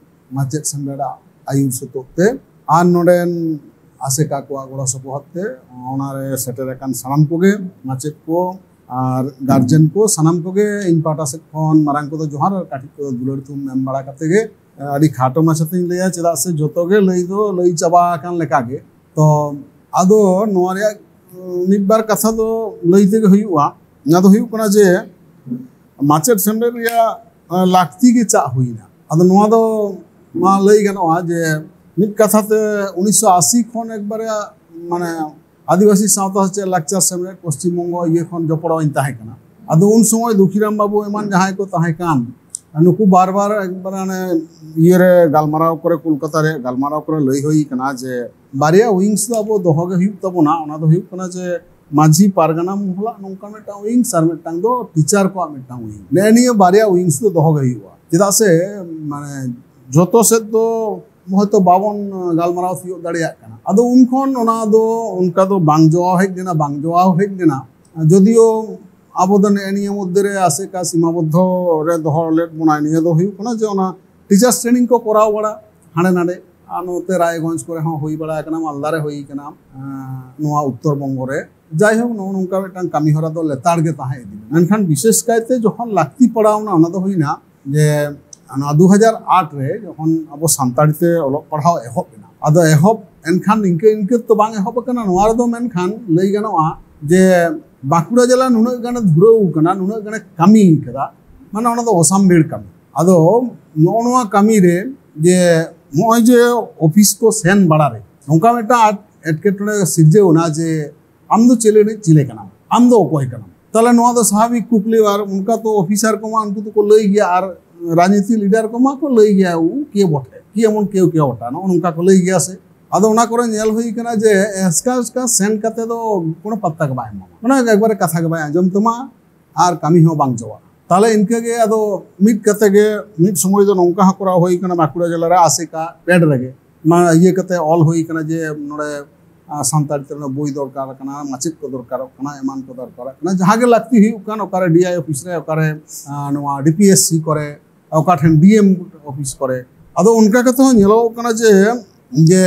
ᱢᱟᱪᱮᱫ ᱥᱮᱢᱞᱮᱫᱟᱜ ᱟᱹᱭᱩᱨ ᱥᱚᱛᱚᱜ ᱛᱮ ᱟᱨ ᱱᱚᱰᱮᱱ ᱟᱥᱮᱠᱟ ᱠᱚᱣᱟᱜ ᱜᱚᱲᱚ ᱥᱚᱯᱚᱦᱚᱫ ᱛᱮ ᱚᱱᱟᱨᱮ ᱥᱮᱴᱮᱨ ᱟᱠᱟᱱ ᱥᱟᱱᱟᱢ ᱠᱚᱜᱮ ᱢᱟᱪᱮᱫ ᱠᱚ ᱟᱨ ᱜᱟᱨᱡᱮᱱ ᱠᱚ ᱥᱟᱱᱟᱢ ᱠᱚᱜᱮ ᱤᱧ ᱯᱟᱦᱴᱟ ᱥᱮᱫ ᱠᱷᱚᱱ ᱢᱟᱨᱟᱝ ᱠᱚᱫᱚ ᱡᱚᱦᱟᱨ ᱟᱨ ᱠᱟᱹᱴᱤᱡ ᱠᱚᱫᱚ ᱫᱩᱞᱟᱹᱲ ᱛᱷᱩᱢ ᱮᱢ ᱵᱟᱲᱟ ᱠᱟᱛᱮ ᱜᱮ ᱟᱹᱰᱤ ᱠᱷᱟᱴᱚ ᱢᱟᱪᱷᱟ ᱛᱤᱧ ᱞᱟᱹᱭᱟ, ᱪᱮᱫᱟᱜ ᱥᱮ ᱡᱚᱛᱚ ᱜᱮ ᱞᱟᱹᱭ ᱫᱚ ᱞᱟᱹᱭ ᱪᱟᱵᱟ ᱟᱠᱟᱱ ᱞᱮᱠᱟ ᱜᱮ᱾ ᱛᱚ ᱟᱫᱚ ᱱᱚᱣᱟ ᱨᱮᱭᱟᱜ ᱢᱤᱫ ᱵᱟᱨ ᱠᱟᱛᱷᱟ ᱫᱚ ᱞᱟᱹᱭ ᱛᱮᱜᱮ ᱦᱩᱭᱩᱜᱼᱟ᱾ ᱚᱱᱟ ᱫᱚ ᱦᱩᱭᱩᱜ ᱠᱟᱱᱟ ᱡᱮ ᱢᱟᱪᱮᱫ ᱥᱮᱢᱞᱮᱫ ᱨᱮᱭᱟᱜ ᱞᱟᱹᱠᱛᱤ ᱜᱮ ᱪᱟᱜ ᱦᱩᱭᱱᱟ᱾ ᱟᱫᱚ ᱱᱚᱣᱟ ᱫᱚ ᱱᱚᱣᱟ ᱞᱟᱹᱭ ᱜᱟᱱᱚᱜᱼᱟ ᱡᱮ ᱢᱤᱫ ᱠᱟᱛᱷᱟ ᱛᱮ ᱩᱱᱤᱥᱥᱚ ᱟᱥᱤ ᱠᱷᱚᱱ ᱮᱠᱵᱟᱨᱮ ᱢᱟᱱᱮ ᱟᱹᱫᱤᱵᱟᱹᱥᱤ ᱥᱟᱶᱛᱟ ᱥᱮᱪᱮᱫ ᱞᱟᱠᱪᱟᱨ ᱥᱮᱢᱞᱮᱫ ᱯᱚᱥᱪᱤᱢ ᱵᱚᱝᱜᱚ ᱤᱭᱟᱹ ᱠᱷᱚᱱ ᱡᱚᱯᱲᱟᱣ ᱤᱧ ᱛᱟᱦᱮᱸ ᱠᱟᱱᱟ᱾ ᱟᱫᱚ ᱩᱱ ᱥᱚᱢᱚᱭ ᱫᱩᱠᱷᱤᱨᱟᱢ ᱵᱟᱹᱵᱩ ᱮᱢᱟᱱ ᱡᱟᱦᱟᱸᱭ ᱠᱚ ᱛᱟᱦᱮᱸ ᱠᱟᱱ ᱱᱩᱠᱩ ᱵᱟᱨ ᱵᱟᱨ ᱮᱠᱵᱟᱨ ᱚᱱᱮ ᱤᱭᱟᱹᱨᱮ ᱜᱟᱞᱢᱟᱨᱟᱣ ᱠᱚᱨᱮ, ᱠᱳᱞᱠᱟᱛᱟ ᱨᱮᱭᱟᱜ ᱜᱟᱞᱢᱟᱨᱟᱣ ᱠᱚᱨᱮ ᱞᱟᱹᱭ ᱦᱩᱭ ᱠᱟᱱᱟ ᱡᱮ ᱵᱟᱨᱭᱟ ᱣᱤᱝᱥ ᱫᱚ ᱟᱵᱚ ᱫᱚᱦᱚ ᱜᱮ ᱦᱩᱭᱩᱜ ᱛᱟᱵᱚᱱᱟ᱾ ᱚᱱᱟ ᱫᱚ ᱦᱩᱭᱩᱜ ᱠᱟᱱᱟ ᱡᱮ ᱢᱟᱹᱡᱷᱤ ᱯᱟᱨᱜᱟᱱᱟ ᱢᱚᱦᱚᱞᱟᱜ ᱱᱚᱝᱠᱟ ᱢᱤᱫᱴᱟᱝ ᱣᱤᱝᱥ ᱟᱨ ᱢᱤᱫᱴᱟᱝ ᱫᱚ ᱴᱤᱪᱟᱨ ᱠᱚᱣᱟᱜ ᱢᱤᱫᱴᱟᱝ ᱣᱤᱝ᱾ ᱱᱮᱜᱼᱮ ᱱᱤᱭᱟᱹ ᱵᱟᱨᱭᱟ ᱣᱤᱝᱥ ᱫᱚ ᱫᱚᱦᱚ ᱜᱮ ᱦᱩᱭᱩᱜᱼᱟ᱾ ᱪᱮᱫᱟᱜ ᱥᱮ ᱢᱟᱱᱮ ᱡᱚᱛᱚ ᱥᱮᱫ ᱫᱚ ᱦᱚᱭᱛᱚ ᱵᱟᱵᱚᱱ ᱜᱟᱞᱢᱟᱨᱟᱣ ᱛᱤᱭᱳᱜ ᱫᱟᱲᱮᱭᱟᱜ ᱠᱟᱱᱟ᱾ ᱟᱫᱚ ᱩᱱ ᱠᱷᱚᱱ ᱚᱱᱟ ᱫᱚ ᱚᱱᱠᱟ ᱫᱚ ᱵᱟᱝ ᱡᱚᱣᱟᱣ ᱦᱮᱡ ᱞᱮᱱᱟ, ᱵᱟᱝ ᱡᱚᱣᱟᱣ ᱦᱮᱡ ᱞᱮᱱᱟ᱾ ᱡᱚᱫᱤᱭᱳ ᱟᱵᱚ ᱫᱚ ᱱᱮᱜᱼᱮ ᱱᱤᱭᱟᱹ ᱢᱚᱫᱽᱫᱷᱮ ᱨᱮ ᱟᱥᱮᱠᱟ ᱥᱤᱢᱟᱵᱚᱫᱽᱫᱷᱚ ᱨᱮ ᱫᱚᱦᱚ ᱞᱮᱫ ᱵᱚᱱᱟᱭ, ᱱᱤᱭᱟᱹ ᱫᱚ ᱦᱩᱭᱩᱜ ᱠᱟᱱᱟ ᱡᱮ ᱚᱱᱟ ᱴᱤᱪᱟᱨᱥ ᱴᱨᱮᱱᱤᱝ ᱠᱚ ᱠᱚᱨᱟᱣ ᱵᱟᱲᱟ ᱦᱟᱸᱰᱮ ᱱᱟᱰᱮ, ᱟᱨ ᱱᱚᱛᱮ ᱨᱟᱭᱜᱚᱸᱡᱽ ᱠᱚᱨᱮ ᱦᱚᱸ ᱦᱩᱭ ᱵᱟᱲᱟ ᱟᱠᱟᱱᱟ, ᱢᱟᱞᱫᱟ ᱨᱮ ᱦᱩᱭ ᱟᱠᱟᱱᱟ, ᱟᱸ, ᱱᱚᱣᱟ ᱩᱛᱛᱚᱨ ᱵᱚᱝᱜᱚ ᱨᱮ᱾ ᱡᱟᱭᱦᱳᱠ, ᱱᱚᱜᱼᱚ ᱱᱚᱝᱠᱟ ᱢᱤᱫᱴᱟᱝ ᱠᱟᱹᱢᱤ ᱦᱚᱨᱟ ᱫᱚ ᱞᱮᱛᱟᱲ ᱜᱮ ᱛᱟᱦᱮᱸ ᱤᱫᱤ ᱞᱮᱱᱟ᱾ ᱢᱮᱱᱠᱷᱟᱱ ᱵᱤᱥᱮᱥ ᱠᱟᱭᱛᱮ ᱡᱚᱠᱷᱚᱱ ᱞᱟᱹᱠᱛᱤ ᱯᱟᱲᱟᱣ ᱮᱱᱟ, ᱚᱱᱟ ᱫᱚ ᱦᱩᱭᱱᱟ ᱡᱮ ᱚᱱᱟ ᱫᱩ ᱦᱟᱡᱟᱨ ᱟᱴ ᱨᱮ ᱡᱚᱠᱷᱚᱱ ᱟᱵᱚ ᱥᱟᱱᱛᱟᱲᱤ ᱛᱮ ᱚᱞᱚᱜ ᱯᱟᱲᱦᱟᱣ ᱮᱦᱚᱵ ᱮᱱᱟ᱾ ᱟᱫᱚ ᱮᱦᱚᱵ ᱮᱱᱠᱷᱟᱱ ᱱᱤᱝᱠᱟᱹ ᱤᱱᱠᱟᱹ ᱛᱚ ᱵᱟᱝ ᱮᱦᱚᱵ ᱟᱠᱟᱱᱟ᱾ ᱱᱚᱣᱟ ᱨᱮᱫᱚ ᱢᱮᱱᱠᱷᱟᱱ ᱞᱟᱹᱭ ᱜᱟᱱᱚᱜᱼᱟ ᱡᱮ ᱵᱟᱸᱠᱩᱲᱟ ᱡᱮᱞᱟ ᱱᱩᱱᱟᱹᱜ ᱜᱟᱱᱮ ᱫᱷᱩᱨᱟᱹᱣ ᱟᱠᱟᱱᱟ, ᱱᱩᱱᱟᱹᱜ ᱜᱟᱱᱮ ᱠᱟᱹᱢᱤ ᱠᱟᱫᱟ, ᱢᱟᱱᱮ ᱚᱱᱟ ᱫᱚ ᱚᱥᱟᱢᱵᱷᱮᱲ ᱠᱟᱹᱢᱤ᱾ ᱟᱫᱚ ᱱᱚᱜᱼᱚ ᱱᱚᱣᱟ ᱠᱟᱹᱢᱤ ᱨᱮ ᱡᱮ ᱱᱚᱜᱼᱚᱭ ᱡᱮ ᱚᱯᱷᱤᱥ ᱠᱚ ᱥᱮᱱ ᱵᱟᱲᱟ ᱨᱮ ᱱᱚᱝᱠᱟ ᱢᱤᱫᱴᱟᱝ ᱮᱴᱠᱮᱴᱚᱬᱮ ᱥᱤᱨᱡᱟᱹᱣ ᱮᱱᱟ ᱡᱮ ᱟᱢ ᱫᱚ ᱪᱤᱞᱤ ᱨᱤᱱᱤᱡ ᱪᱤᱞᱤ ᱠᱟᱱᱟᱢ, ᱟᱢ ᱫᱚ ᱚᱠᱚᱭ ᱠᱟᱱᱟᱢ? ᱛᱟᱦᱞᱮ ᱱᱚᱣᱟ ᱫᱚ ᱥᱟᱵᱷᱟᱵᱤᱠ ᱠᱩᱠᱞᱤ, ᱟᱨ ᱚᱱᱠᱟ ᱛᱚ ᱚᱯᱷᱤᱥᱟᱨ ᱠᱚᱢᱟ ᱩᱱᱠᱩ ᱫᱚᱠᱚ ᱞᱟᱹᱭ ᱜᱮᱭᱟ, ᱟᱨ ᱨᱟᱡᱽᱱᱤᱛᱤ ᱞᱤᱰᱟᱨ ᱠᱚᱢᱟ ᱠᱚ ᱞᱟᱹᱭ ᱜᱮᱭᱟ, ᱩ ᱠᱮ ᱵᱚᱴᱷᱮ, ᱠᱮ ᱮᱢᱚᱱ ᱠᱮᱣ ᱠᱮᱣ ᱚᱴᱟ, ᱱᱚᱜᱼᱚ ᱱᱚᱝᱠᱟ ᱠᱚ ᱞᱟᱹᱭ ᱜᱮᱭᱟ ᱥᱮ᱾ ᱟᱫᱚ ᱚᱱᱟ ᱠᱚᱨᱮ ᱧᱮᱞ ᱦᱩᱭ ᱠᱟᱱᱟ ᱡᱮ ᱮᱥᱠᱟ ᱮᱥᱠᱟ ᱥᱮᱱ ᱠᱟᱛᱮ ᱫᱚ ᱠᱳᱱᱳ ᱯᱟᱛᱛᱟ ᱜᱮ ᱵᱟᱭ ᱮᱢᱟᱢᱟ, ᱚᱱᱟ ᱮᱠᱵᱟᱨᱮ ᱠᱟᱛᱷᱟ ᱜᱮ ᱵᱟᱭ ᱟᱸᱡᱚᱢ ᱛᱟᱢᱟ ᱟᱨ ᱠᱟᱹᱢᱤ ᱦᱚᱸ ᱵᱟᱝ ᱪᱟᱵᱟᱜᱼᱟ᱾ ᱛᱟᱦᱞᱮ ᱤᱱᱠᱟᱹ ᱜᱮ ᱟᱫᱚ ᱢᱤᱫ ᱠᱟᱛᱮ ᱜᱮ ᱢᱤᱫ ᱥᱚᱢᱚᱭ ᱫᱚ ᱱᱚᱝᱠᱟ ᱦᱚᱸ ᱠᱚᱨᱟᱣ ᱦᱩᱭ ᱠᱟᱱᱟ, ᱵᱟᱸᱠᱩᱲᱟ ᱡᱮᱞᱟ ᱨᱮ ᱟᱥᱮᱠᱟ ᱯᱮᱰ ᱨᱮᱜᱮ ᱚᱱᱟ ᱤᱭᱟᱹ ᱠᱟᱛᱮ ᱚᱞ ᱦᱩᱭ ᱠᱟᱱᱟ ᱡᱮ ᱱᱚᱰᱮ, ᱟᱸ, ᱥᱟᱱᱛᱟᱲᱤ ᱛᱮ ᱱᱚᱰᱮ ᱵᱳᱭ ᱫᱚᱨᱠᱟᱨ ᱠᱟᱱᱟ, ᱢᱟᱪᱮᱫ ᱠᱚ ᱫᱚᱨᱠᱟᱨᱚᱜ ᱠᱟᱱᱟ, ᱮᱢᱟᱱ ᱠᱚ ᱫᱚᱨᱠᱟᱨᱚᱜ ᱠᱟᱱᱟ, ᱡᱟᱦᱟᱸ ᱜᱮ ᱞᱟᱹᱠᱛᱤ ᱦᱩᱭᱩᱜ ᱠᱟᱱ, ᱚᱠᱟᱨᱮ ᱰᱤ ᱟᱭ ᱚᱯᱷᱤᱥ ᱨᱮ, ᱚᱠᱟᱨᱮ, ᱟᱸ, ᱱᱚᱣᱟ ᱰᱤ ᱯᱤ ᱮᱥ ᱥᱤ ᱠᱚᱨᱮ, ᱚᱠᱟ ᱴᱷᱮᱱ ᱰᱤ ᱮᱢ ᱚᱯᱷᱤᱥ ᱠᱚᱨᱮ᱾ ᱟᱫᱚ ᱚᱱᱠᱟ ᱠᱟᱛᱮ ᱦᱚᱸ ᱧᱮᱞᱚᱜ ᱠᱟᱱᱟ ᱡᱮ, ᱡᱮ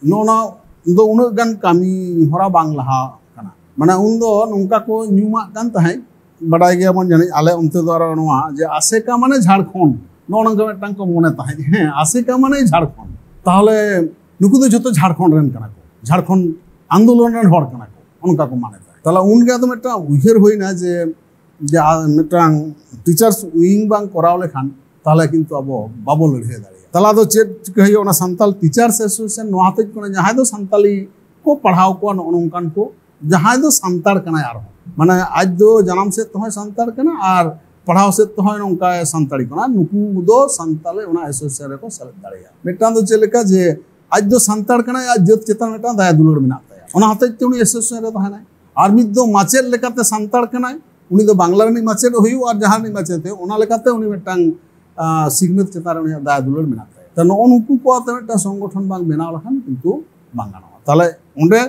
ᱱᱚᱜᱼᱚ ᱱᱚᱣᱟ ᱫᱚ ᱩᱱᱟᱹᱜ ᱜᱟᱱ ᱠᱟᱹᱢᱤ ᱦᱚᱨᱟ ᱵᱟᱝ ᱞᱟᱦᱟ ᱠᱟᱱᱟ᱾ ᱢᱟᱱᱮ ᱩᱱᱫᱚ ᱱᱚᱝᱠᱟ ᱠᱚ ᱧᱩᱢᱟᱜ ᱠᱟᱱ ᱛᱟᱦᱮᱸᱫ, ᱵᱟᱰᱟᱭ ᱜᱮᱭᱟᱵᱚᱱ ᱡᱟᱹᱱᱤᱡ ᱟᱞᱮ ᱚᱱᱛᱮ ᱫᱚ ᱟᱨᱚ ᱱᱚᱣᱟ ᱡᱮ ᱟᱥᱮᱠᱟ ᱢᱟᱱᱮ ᱡᱷᱟᱲᱠᱷᱚᱸᱰ, ᱱᱚᱜᱼᱚ ᱱᱚᱝᱠᱟ ᱢᱤᱫᱴᱟᱝ ᱠᱚ ᱢᱚᱱᱮ ᱛᱟᱦᱮᱸᱫ, ᱦᱮᱸ, ᱟᱥᱮᱠᱟ ᱢᱟᱱᱮ ᱡᱷᱟᱲᱠᱷᱚᱸᱰ, ᱛᱟᱦᱚᱞᱮ ᱱᱩᱠᱩ ᱫᱚ ᱡᱷᱚᱛᱚ ᱡᱷᱟᱲᱠᱷᱚᱸᱰ ᱨᱮᱱ ᱠᱟᱱᱟ ᱠᱚ, ᱡᱷᱟᱲᱠᱷᱚᱸᱰ ᱟᱱᱫᱳᱞᱚᱱ ᱨᱮᱱ ᱦᱚᱲ ᱠᱟᱱᱟ ᱠᱚ, ᱚᱱᱠᱟ ᱠᱚ ᱢᱚᱱᱮ ᱛᱟᱦᱮᱸᱫ᱾ ᱛᱟᱦᱚᱞᱮ ᱩᱱᱜᱮ ᱟᱫᱚ ᱢᱤᱫᱴᱟᱝ ᱩᱭᱦᱟᱹᱨ ᱦᱩᱭᱱᱟ ᱡᱮ, ᱡᱮ ᱟᱨ ᱢᱤᱫᱴᱟᱝ ᱴᱤᱪᱟᱨᱥ ᱩᱭᱤᱝ ᱵᱟᱝ ᱠᱚᱨᱟᱣ ᱞᱮᱠᱷᱟᱱ ᱛᱟᱦᱚᱞᱮ ᱠᱤᱱᱛᱩ ᱟᱵᱚ ᱵᱟᱵᱚ ᱞᱟᱹᱲᱦᱟᱹᱭ ᱫᱟᱲᱮᱭᱟᱜᱼᱟ᱾ ᱛᱟᱦᱚᱞᱮ ᱟᱫᱚ ᱪᱮᱫ ᱪᱤᱠᱟᱹ ᱦᱩᱭᱩᱜᱼᱟ? ᱚᱱᱟ ᱥᱟᱱᱛᱟᱞ ᱴᱤᱪᱟᱨᱥ ᱮᱥᱳᱥᱤᱭᱮᱥᱚᱱ ᱱᱚᱣᱟ ᱦᱚᱛᱮᱡ ᱠᱷᱚᱱᱟᱜ ᱡᱟᱦᱟᱸᱭ ᱫᱚ ᱥᱟᱱᱛᱟᱞᱤ ᱠᱚ ᱯᱟᱲᱦᱟᱣ ᱠᱚᱣᱟ, ᱱᱚᱜᱼᱚ ᱱᱚᱝᱠᱟᱱ ᱠᱚ, ᱡᱟᱦᱟᱸᱭ ᱫᱚ ᱥᱟᱱᱛᱟᱲ ᱠᱟᱱᱟᱭ ᱟᱨᱦᱚᱸ, ᱢᱟᱱᱮ ᱟᱡ ᱫᱚ ᱡᱟᱱᱟᱢ ᱥᱮᱫ ᱛᱮᱦᱚᱸᱭ ᱥᱟᱱᱛᱟᱲ ᱠᱟᱱᱟ ᱟᱨ ᱯᱟᱲᱦᱟᱣ ᱥᱮᱫ ᱛᱮᱦᱚᱸᱭ ᱱᱚᱝᱠᱟᱭ ᱥᱟᱱᱛᱟᱲᱤ ᱠᱟᱱᱟ, ᱱᱩᱠᱩ ᱫᱚ ᱥᱟᱱᱛᱟᱞᱤ ᱚᱱᱟ ᱮᱥᱳᱥᱤᱭᱮᱥᱚᱱ ᱨᱮᱠᱚ ᱥᱮᱞᱮᱫ ᱫᱟᱲᱮᱭᱟᱜᱼᱟ᱾ ᱢᱤᱫᱴᱟᱝ ᱫᱚ ᱪᱮᱫ ᱞᱮᱠᱟ ᱡᱮ ᱟᱡ ᱫᱚ ᱥᱟᱱᱛᱟᱲ ᱠᱟᱱᱟᱭ, ᱟᱡ ᱡᱟᱹᱛ ᱪᱮᱛᱟᱱ ᱢᱤᱫᱴᱟᱝ ᱫᱟᱭᱟ ᱫᱩᱞᱟᱹᱲ ᱢᱮᱱᱟᱜ ᱛᱟᱭᱟ, ᱚᱱᱟ ᱦᱚᱛᱮᱡ ᱛᱮ ᱩᱱᱤ ᱮᱥᱳᱥᱤᱭᱮᱥᱚᱱ ᱨᱮ ᱛᱟᱦᱮᱱᱟᱭ᱾ ᱟᱨ ᱢᱤᱫ ᱫᱚ ᱢᱟᱪᱮᱫ ᱞᱮᱠᱟᱛᱮ ᱥᱟᱱᱛᱟᱲ ᱠᱟᱱᱟᱭ, ᱩᱱᱤ ᱫᱚ ᱵᱟᱝᱞᱟ ᱨᱤᱱᱤᱡ ᱢᱟᱪᱮᱫ ᱦᱩᱭᱩᱜ ᱟᱨ ᱡᱟᱦᱟᱸ ᱨᱤᱱᱤᱡ ᱢᱟᱪᱮᱫ ᱦᱩᱭᱩᱜ, ᱚᱱᱟ ᱞᱮᱠᱟᱛᱮ ᱩᱱᱤ ᱢᱤᱫᱴᱟᱝ, ᱟᱸ, ᱥᱤᱠᱷᱱᱟᱹᱛ ᱪᱮᱛᱟᱱ ᱨᱮ ᱩᱱᱤᱭᱟᱜ ᱫᱟᱭᱟ ᱫᱩᱞᱟᱹᱲ ᱢᱮᱱᱟᱜ ᱛᱟᱭᱟ᱾ ᱛᱚ, ᱱᱚᱜᱼᱚ ᱱᱩᱠᱩ ᱠᱚ ᱟᱛᱮ ᱢᱤᱫᱴᱟᱝ ᱥᱚᱝᱜᱚᱴᱷᱚᱱ ᱵᱟᱝ ᱵᱮᱱᱟᱣ ᱞᱮᱠᱷᱟᱱ ᱠᱤᱱᱛᱩ ᱵᱟᱝ ᱜᱟᱱᱚᱜᱼᱟ᱾ ᱛᱟᱦᱞᱮ ᱚᱸᱰᱮ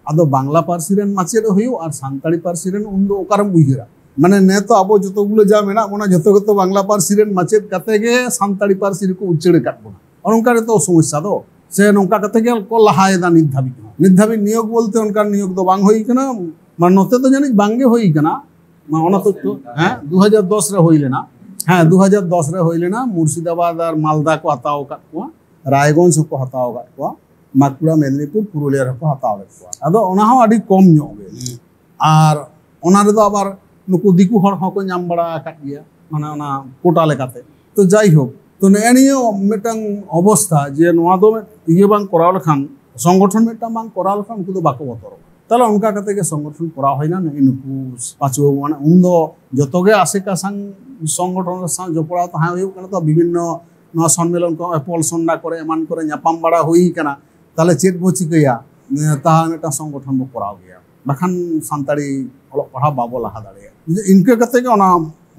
ᱟᱫᱚ ᱵᱟᱝᱞᱟ ᱯᱟᱹᱨᱥᱤ ᱨᱮᱱ ᱢᱟᱪᱮᱫ ᱦᱩᱭᱩᱜ ᱟᱨ ᱥᱟᱱᱛᱟᱲᱤ ᱯᱟᱹᱨᱥᱤ ᱨᱮᱱ ᱩᱱᱫᱚ ᱚᱠᱟᱨᱮᱢ ᱩᱭᱦᱟᱹᱨᱟ? ᱢᱟᱱᱮ ᱱᱮ ᱛᱚ ᱟᱵᱚ ᱡᱚᱛᱚ ᱜᱩᱞᱟᱹ ᱡᱟ ᱢᱮᱱᱟᱜ ᱵᱚᱱᱟ, ᱡᱚᱛᱚ ᱜᱮᱛᱚ ᱵᱟᱝᱞᱟ ᱯᱟᱹᱨᱥᱤ ᱨᱮᱱ ᱢᱟᱪᱮᱫ ᱠᱟᱛᱮ ᱜᱮ ᱥᱟᱱᱛᱟᱲᱤ ᱯᱟᱹᱨᱥᱤ ᱨᱮᱠᱚ ᱩᱪᱟᱹᱲ ᱟᱠᱟᱫ ᱵᱚᱱᱟ᱾ ᱚᱱᱠᱟ ᱜᱮᱛᱚ ᱥᱚᱢᱚᱥᱥᱟ ᱫᱚ, ᱥᱮ ᱱᱚᱝᱠᱟ ᱠᱟᱛᱮ ᱜᱮ ᱠᱚ ᱞᱟᱦᱟᱭᱮᱫᱟ ᱱᱤᱛ ᱫᱷᱟᱹᱵᱤᱡ ᱦᱚᱸ᱾ ᱱᱤᱛ ᱫᱷᱟᱹᱵᱤᱡ ᱱᱤᱭᱳᱜ ᱵᱚᱞᱛᱮ ᱚᱱᱠᱟᱱ ᱱᱤᱭᱳᱜ ᱫᱚ ᱵᱟᱝ ᱦᱩᱭ ᱠᱟᱱᱟ, ᱢᱟᱱᱮ ᱱᱚᱛᱮ ᱫᱚ ᱡᱟᱹᱱᱤᱡ ᱵᱟᱝ ᱜᱮ ᱦᱩᱭ ᱠᱟᱱᱟ᱾ ᱢᱟ ᱚᱱᱟ ᱛᱚᱛᱛᱷᱚ, ᱦᱮᱸ, ᱫᱩ ᱦᱟᱡᱟᱨ ᱫᱚᱥ ᱨᱮ ᱦᱩᱭ ᱞᱮᱱᱟ᱾ ᱦᱮᱸ, ᱫᱩ ᱦᱟᱡᱟᱨ ᱫᱚᱥ ᱨᱮ ᱦᱩᱭ ᱞᱮᱱᱟ, ᱢᱩᱨᱥᱤᱫᱟᱵᱟᱫᱽ ᱟᱨ ᱢᱟᱞᱫᱟ ᱠᱚ ᱦᱟᱛᱟᱣ ᱟᱠᱟᱫ ᱠᱚᱣᱟ, ᱨᱟᱭᱜᱚᱸᱡᱽ ᱦᱚᱸᱠᱚ ᱦᱟᱛᱟᱣ ᱟᱠᱟᱫ ᱠᱚᱣᱟ, ᱵᱟᱸᱠᱩᱲᱟ, ᱢᱮᱫᱽᱱᱤᱯᱩᱨ, ᱯᱩᱨᱩᱞᱤᱭᱟᱹ ᱨᱮᱦᱚᱸ ᱠᱚ ᱦᱟᱛᱟᱣ ᱞᱮᱫ ᱠᱚᱣᱟ᱾ ᱟᱫᱚ ᱚᱱᱟ ᱦᱚᱸ ᱟᱹᱰᱤ ᱠᱚᱢ ᱧᱚᱜ ᱜᱮ᱾ ᱟᱨ ᱚᱱᱟ ᱨᱮᱫᱚ ᱟᱵᱟᱨ ᱱᱩᱠᱩ ᱫᱤᱠᱩ ᱦᱚᱲ ᱦᱚᱸᱠᱚ ᱧᱟᱢ ᱵᱟᱲᱟ ᱟᱠᱟᱫ ᱜᱮᱭᱟ, ᱢᱟᱱᱮ ᱚᱱᱟ ᱠᱳᱴᱟ ᱞᱮᱠᱟᱛᱮ᱾ ᱛᱚ ᱡᱟᱭᱦᱳᱠ, ᱛᱚ ᱱᱮᱜᱼᱮ ᱱᱤᱭᱟᱹ ᱢᱤᱫᱴᱟᱝ ᱚᱵᱚᱥᱛᱷᱟ ᱡᱮ ᱱᱚᱣᱟ ᱫᱚ ᱤᱭᱟᱹ ᱵᱟᱝ ᱠᱚᱨᱟᱣ ᱞᱮᱠᱷᱟᱱ ᱥᱚᱝᱜᱚᱴᱷᱚᱱ ᱢᱤᱫᱴᱟᱝ ᱵᱟᱝ ᱠᱚᱨᱟᱣ ᱞᱮᱠᱷᱟᱱ ᱩᱱᱠᱩ ᱫᱚ ᱵᱟᱠᱚ ᱵᱚᱛᱚᱨᱚᱜᱼᱟ᱾ ᱛᱟᱦᱞᱮ ᱚᱱᱠᱟ ᱠᱟᱛᱮ ᱜᱮ ᱥᱚᱝᱜᱚᱴᱷᱚᱱ ᱠᱚᱨᱟᱣ ᱦᱩᱭᱱᱟ᱾ ᱱᱩᱜᱼᱩ ᱱᱩᱠᱩ ᱯᱟᱹᱪᱷᱩᱣᱟᱹ ᱢᱟᱱᱮ ᱩᱱᱫᱚ ᱡᱚᱛᱚ ᱜᱮ ᱟᱥᱮᱠᱟ ᱥᱟᱝ ᱥᱚᱝᱜᱚᱴᱷᱚᱱ ᱨᱮ ᱥᱟᱶ ᱡᱚᱯᱲᱟᱣ ᱛᱟᱦᱮᱸ ᱦᱩᱭᱩᱜ ᱠᱟᱱᱟ᱾ ᱛᱚ ᱵᱤᱵᱷᱤᱱᱱᱚ ᱱᱚᱣᱟ ᱥᱚᱱᱢᱮᱞᱚᱱ ᱠᱚ, ᱮᱯᱚᱞ ᱥᱚᱱᱰᱟ ᱠᱚᱨᱮ ᱮᱢᱟᱱ ᱠᱚᱨᱮ ᱧᱟᱯᱟᱢ ᱵᱟᱲᱟ ᱦᱩᱭ ᱠᱟᱱᱟ᱾ ᱛᱟᱦᱞᱮ ᱪᱮᱫ ᱵᱚ ᱪᱤᱠᱟᱹᱭᱟ? ᱮ, ᱛᱟᱦᱟ ᱢᱤᱫᱴᱟᱝ ᱥᱚᱝᱜᱚᱴᱷᱚᱱ ᱵᱚ ᱠᱚᱨᱟᱣ ᱜᱮᱭᱟ, ᱵᱟᱠᱷᱟᱱ ᱥᱟᱱᱛᱟᱲᱤ ᱚᱞᱚᱜ ᱯᱟᱲᱦᱟᱣ ᱵᱟᱵᱚ ᱞᱟᱦᱟ ᱫᱟᱲᱮᱭᱟᱜᱼᱟ᱾ ᱤᱱᱠᱟᱹ ᱠᱟᱛᱮ ᱜᱮ ᱚᱱᱟ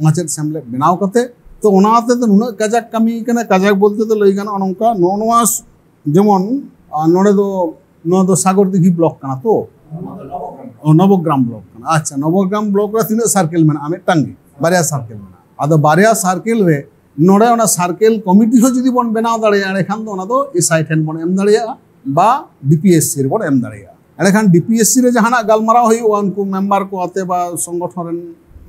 ᱢᱟᱪᱮᱫ ᱥᱮᱢᱞᱮᱫ ᱵᱮᱱᱟᱣ ᱠᱟᱛᱮ, ᱛᱚ ᱚᱱᱟ ᱦᱚᱛᱮ ᱛᱮ ᱱᱩᱱᱟᱹᱜ ᱠᱟᱡᱟᱠ ᱠᱟᱹᱢᱤ ᱠᱟᱱᱟ᱾ ᱠᱟᱡᱟᱠ ᱵᱚᱞᱛᱮ ᱫᱚ ᱞᱟᱹᱭ ᱜᱟᱱᱚᱜᱼᱟ ᱱᱚᱝᱠᱟ, ᱱᱚᱜᱼᱚ ᱱᱚᱣᱟ ᱥ-, ᱡᱮᱢᱚᱱ, ᱟᱨ ᱱᱚᱰᱮ ᱫᱚ, ᱱᱚᱣᱟ ᱫᱚ ᱥᱟᱜᱚᱨ ᱫᱤᱜᱷᱤ ᱵᱞᱚᱠ ᱠᱟᱱᱟ ᱛᱚ? ᱚ, ᱱᱚᱵᱚᱜᱨᱟᱢ ᱵᱞᱚᱠ ᱠᱟᱱᱟ᱾ ᱟᱪᱪᱷᱟ, ᱱᱚᱵᱚᱜᱨᱟᱢ ᱵᱞᱚᱠ ᱨᱮ ᱛᱤᱱᱟᱹᱜ ᱥᱟᱨᱠᱮᱞ ᱢᱮᱱᱟᱜᱼᱟ? ᱢᱤᱫᱴᱟᱝ ᱜᱮ, ᱵᱟᱨᱭᱟ ᱥᱟᱨᱠᱮᱞ ᱢᱮᱱᱟᱜᱼᱟ᱾ ᱟᱫᱚ ᱵᱟᱨᱭᱟ ᱥᱟᱨᱠᱮᱞ ᱨᱮ ᱱᱚᱰᱮ ᱚᱱᱟ ᱥᱟᱨᱠᱮᱞ ᱠᱚᱢᱤᱴᱤ ᱦᱚᱸ ᱡᱩᱫᱤ ᱵᱚᱱ ᱵᱮᱱᱟᱣ ᱫᱟᱲᱮᱭᱟᱜᱼᱟ, ᱮᱸᱰᱮᱠᱷᱟᱱ ᱫᱚ ᱚᱱᱟ ᱫᱚ ᱮᱥᱟᱭ ᱴᱷᱮᱱ ᱵᱚᱱ ᱮᱢ ᱫᱟᱲᱮᱭᱟᱜᱼᱟ ᱵᱟ ᱰᱤᱯᱤᱮᱥᱥᱤ ᱨᱮᱵᱚᱱ ᱮᱢ ᱫᱟᱲᱮᱭᱟᱜᱼᱟ᱾ ᱮᱸᱰᱮᱠᱷᱟᱱ ᱰᱤᱯᱤᱮᱥᱥᱤ ᱨᱮ ᱡᱟᱦᱟᱱᱟᱜ ᱜᱟᱞᱢᱟᱨᱟᱣ ᱦᱩᱭᱩᱜᱼᱟ ᱩᱱᱠᱩ ᱢᱮᱢᱵᱟᱨ ᱠᱚ ᱟᱛᱮ ᱵᱟ ᱥᱚᱝᱜᱚᱴᱷᱚᱱ ᱨᱮᱱ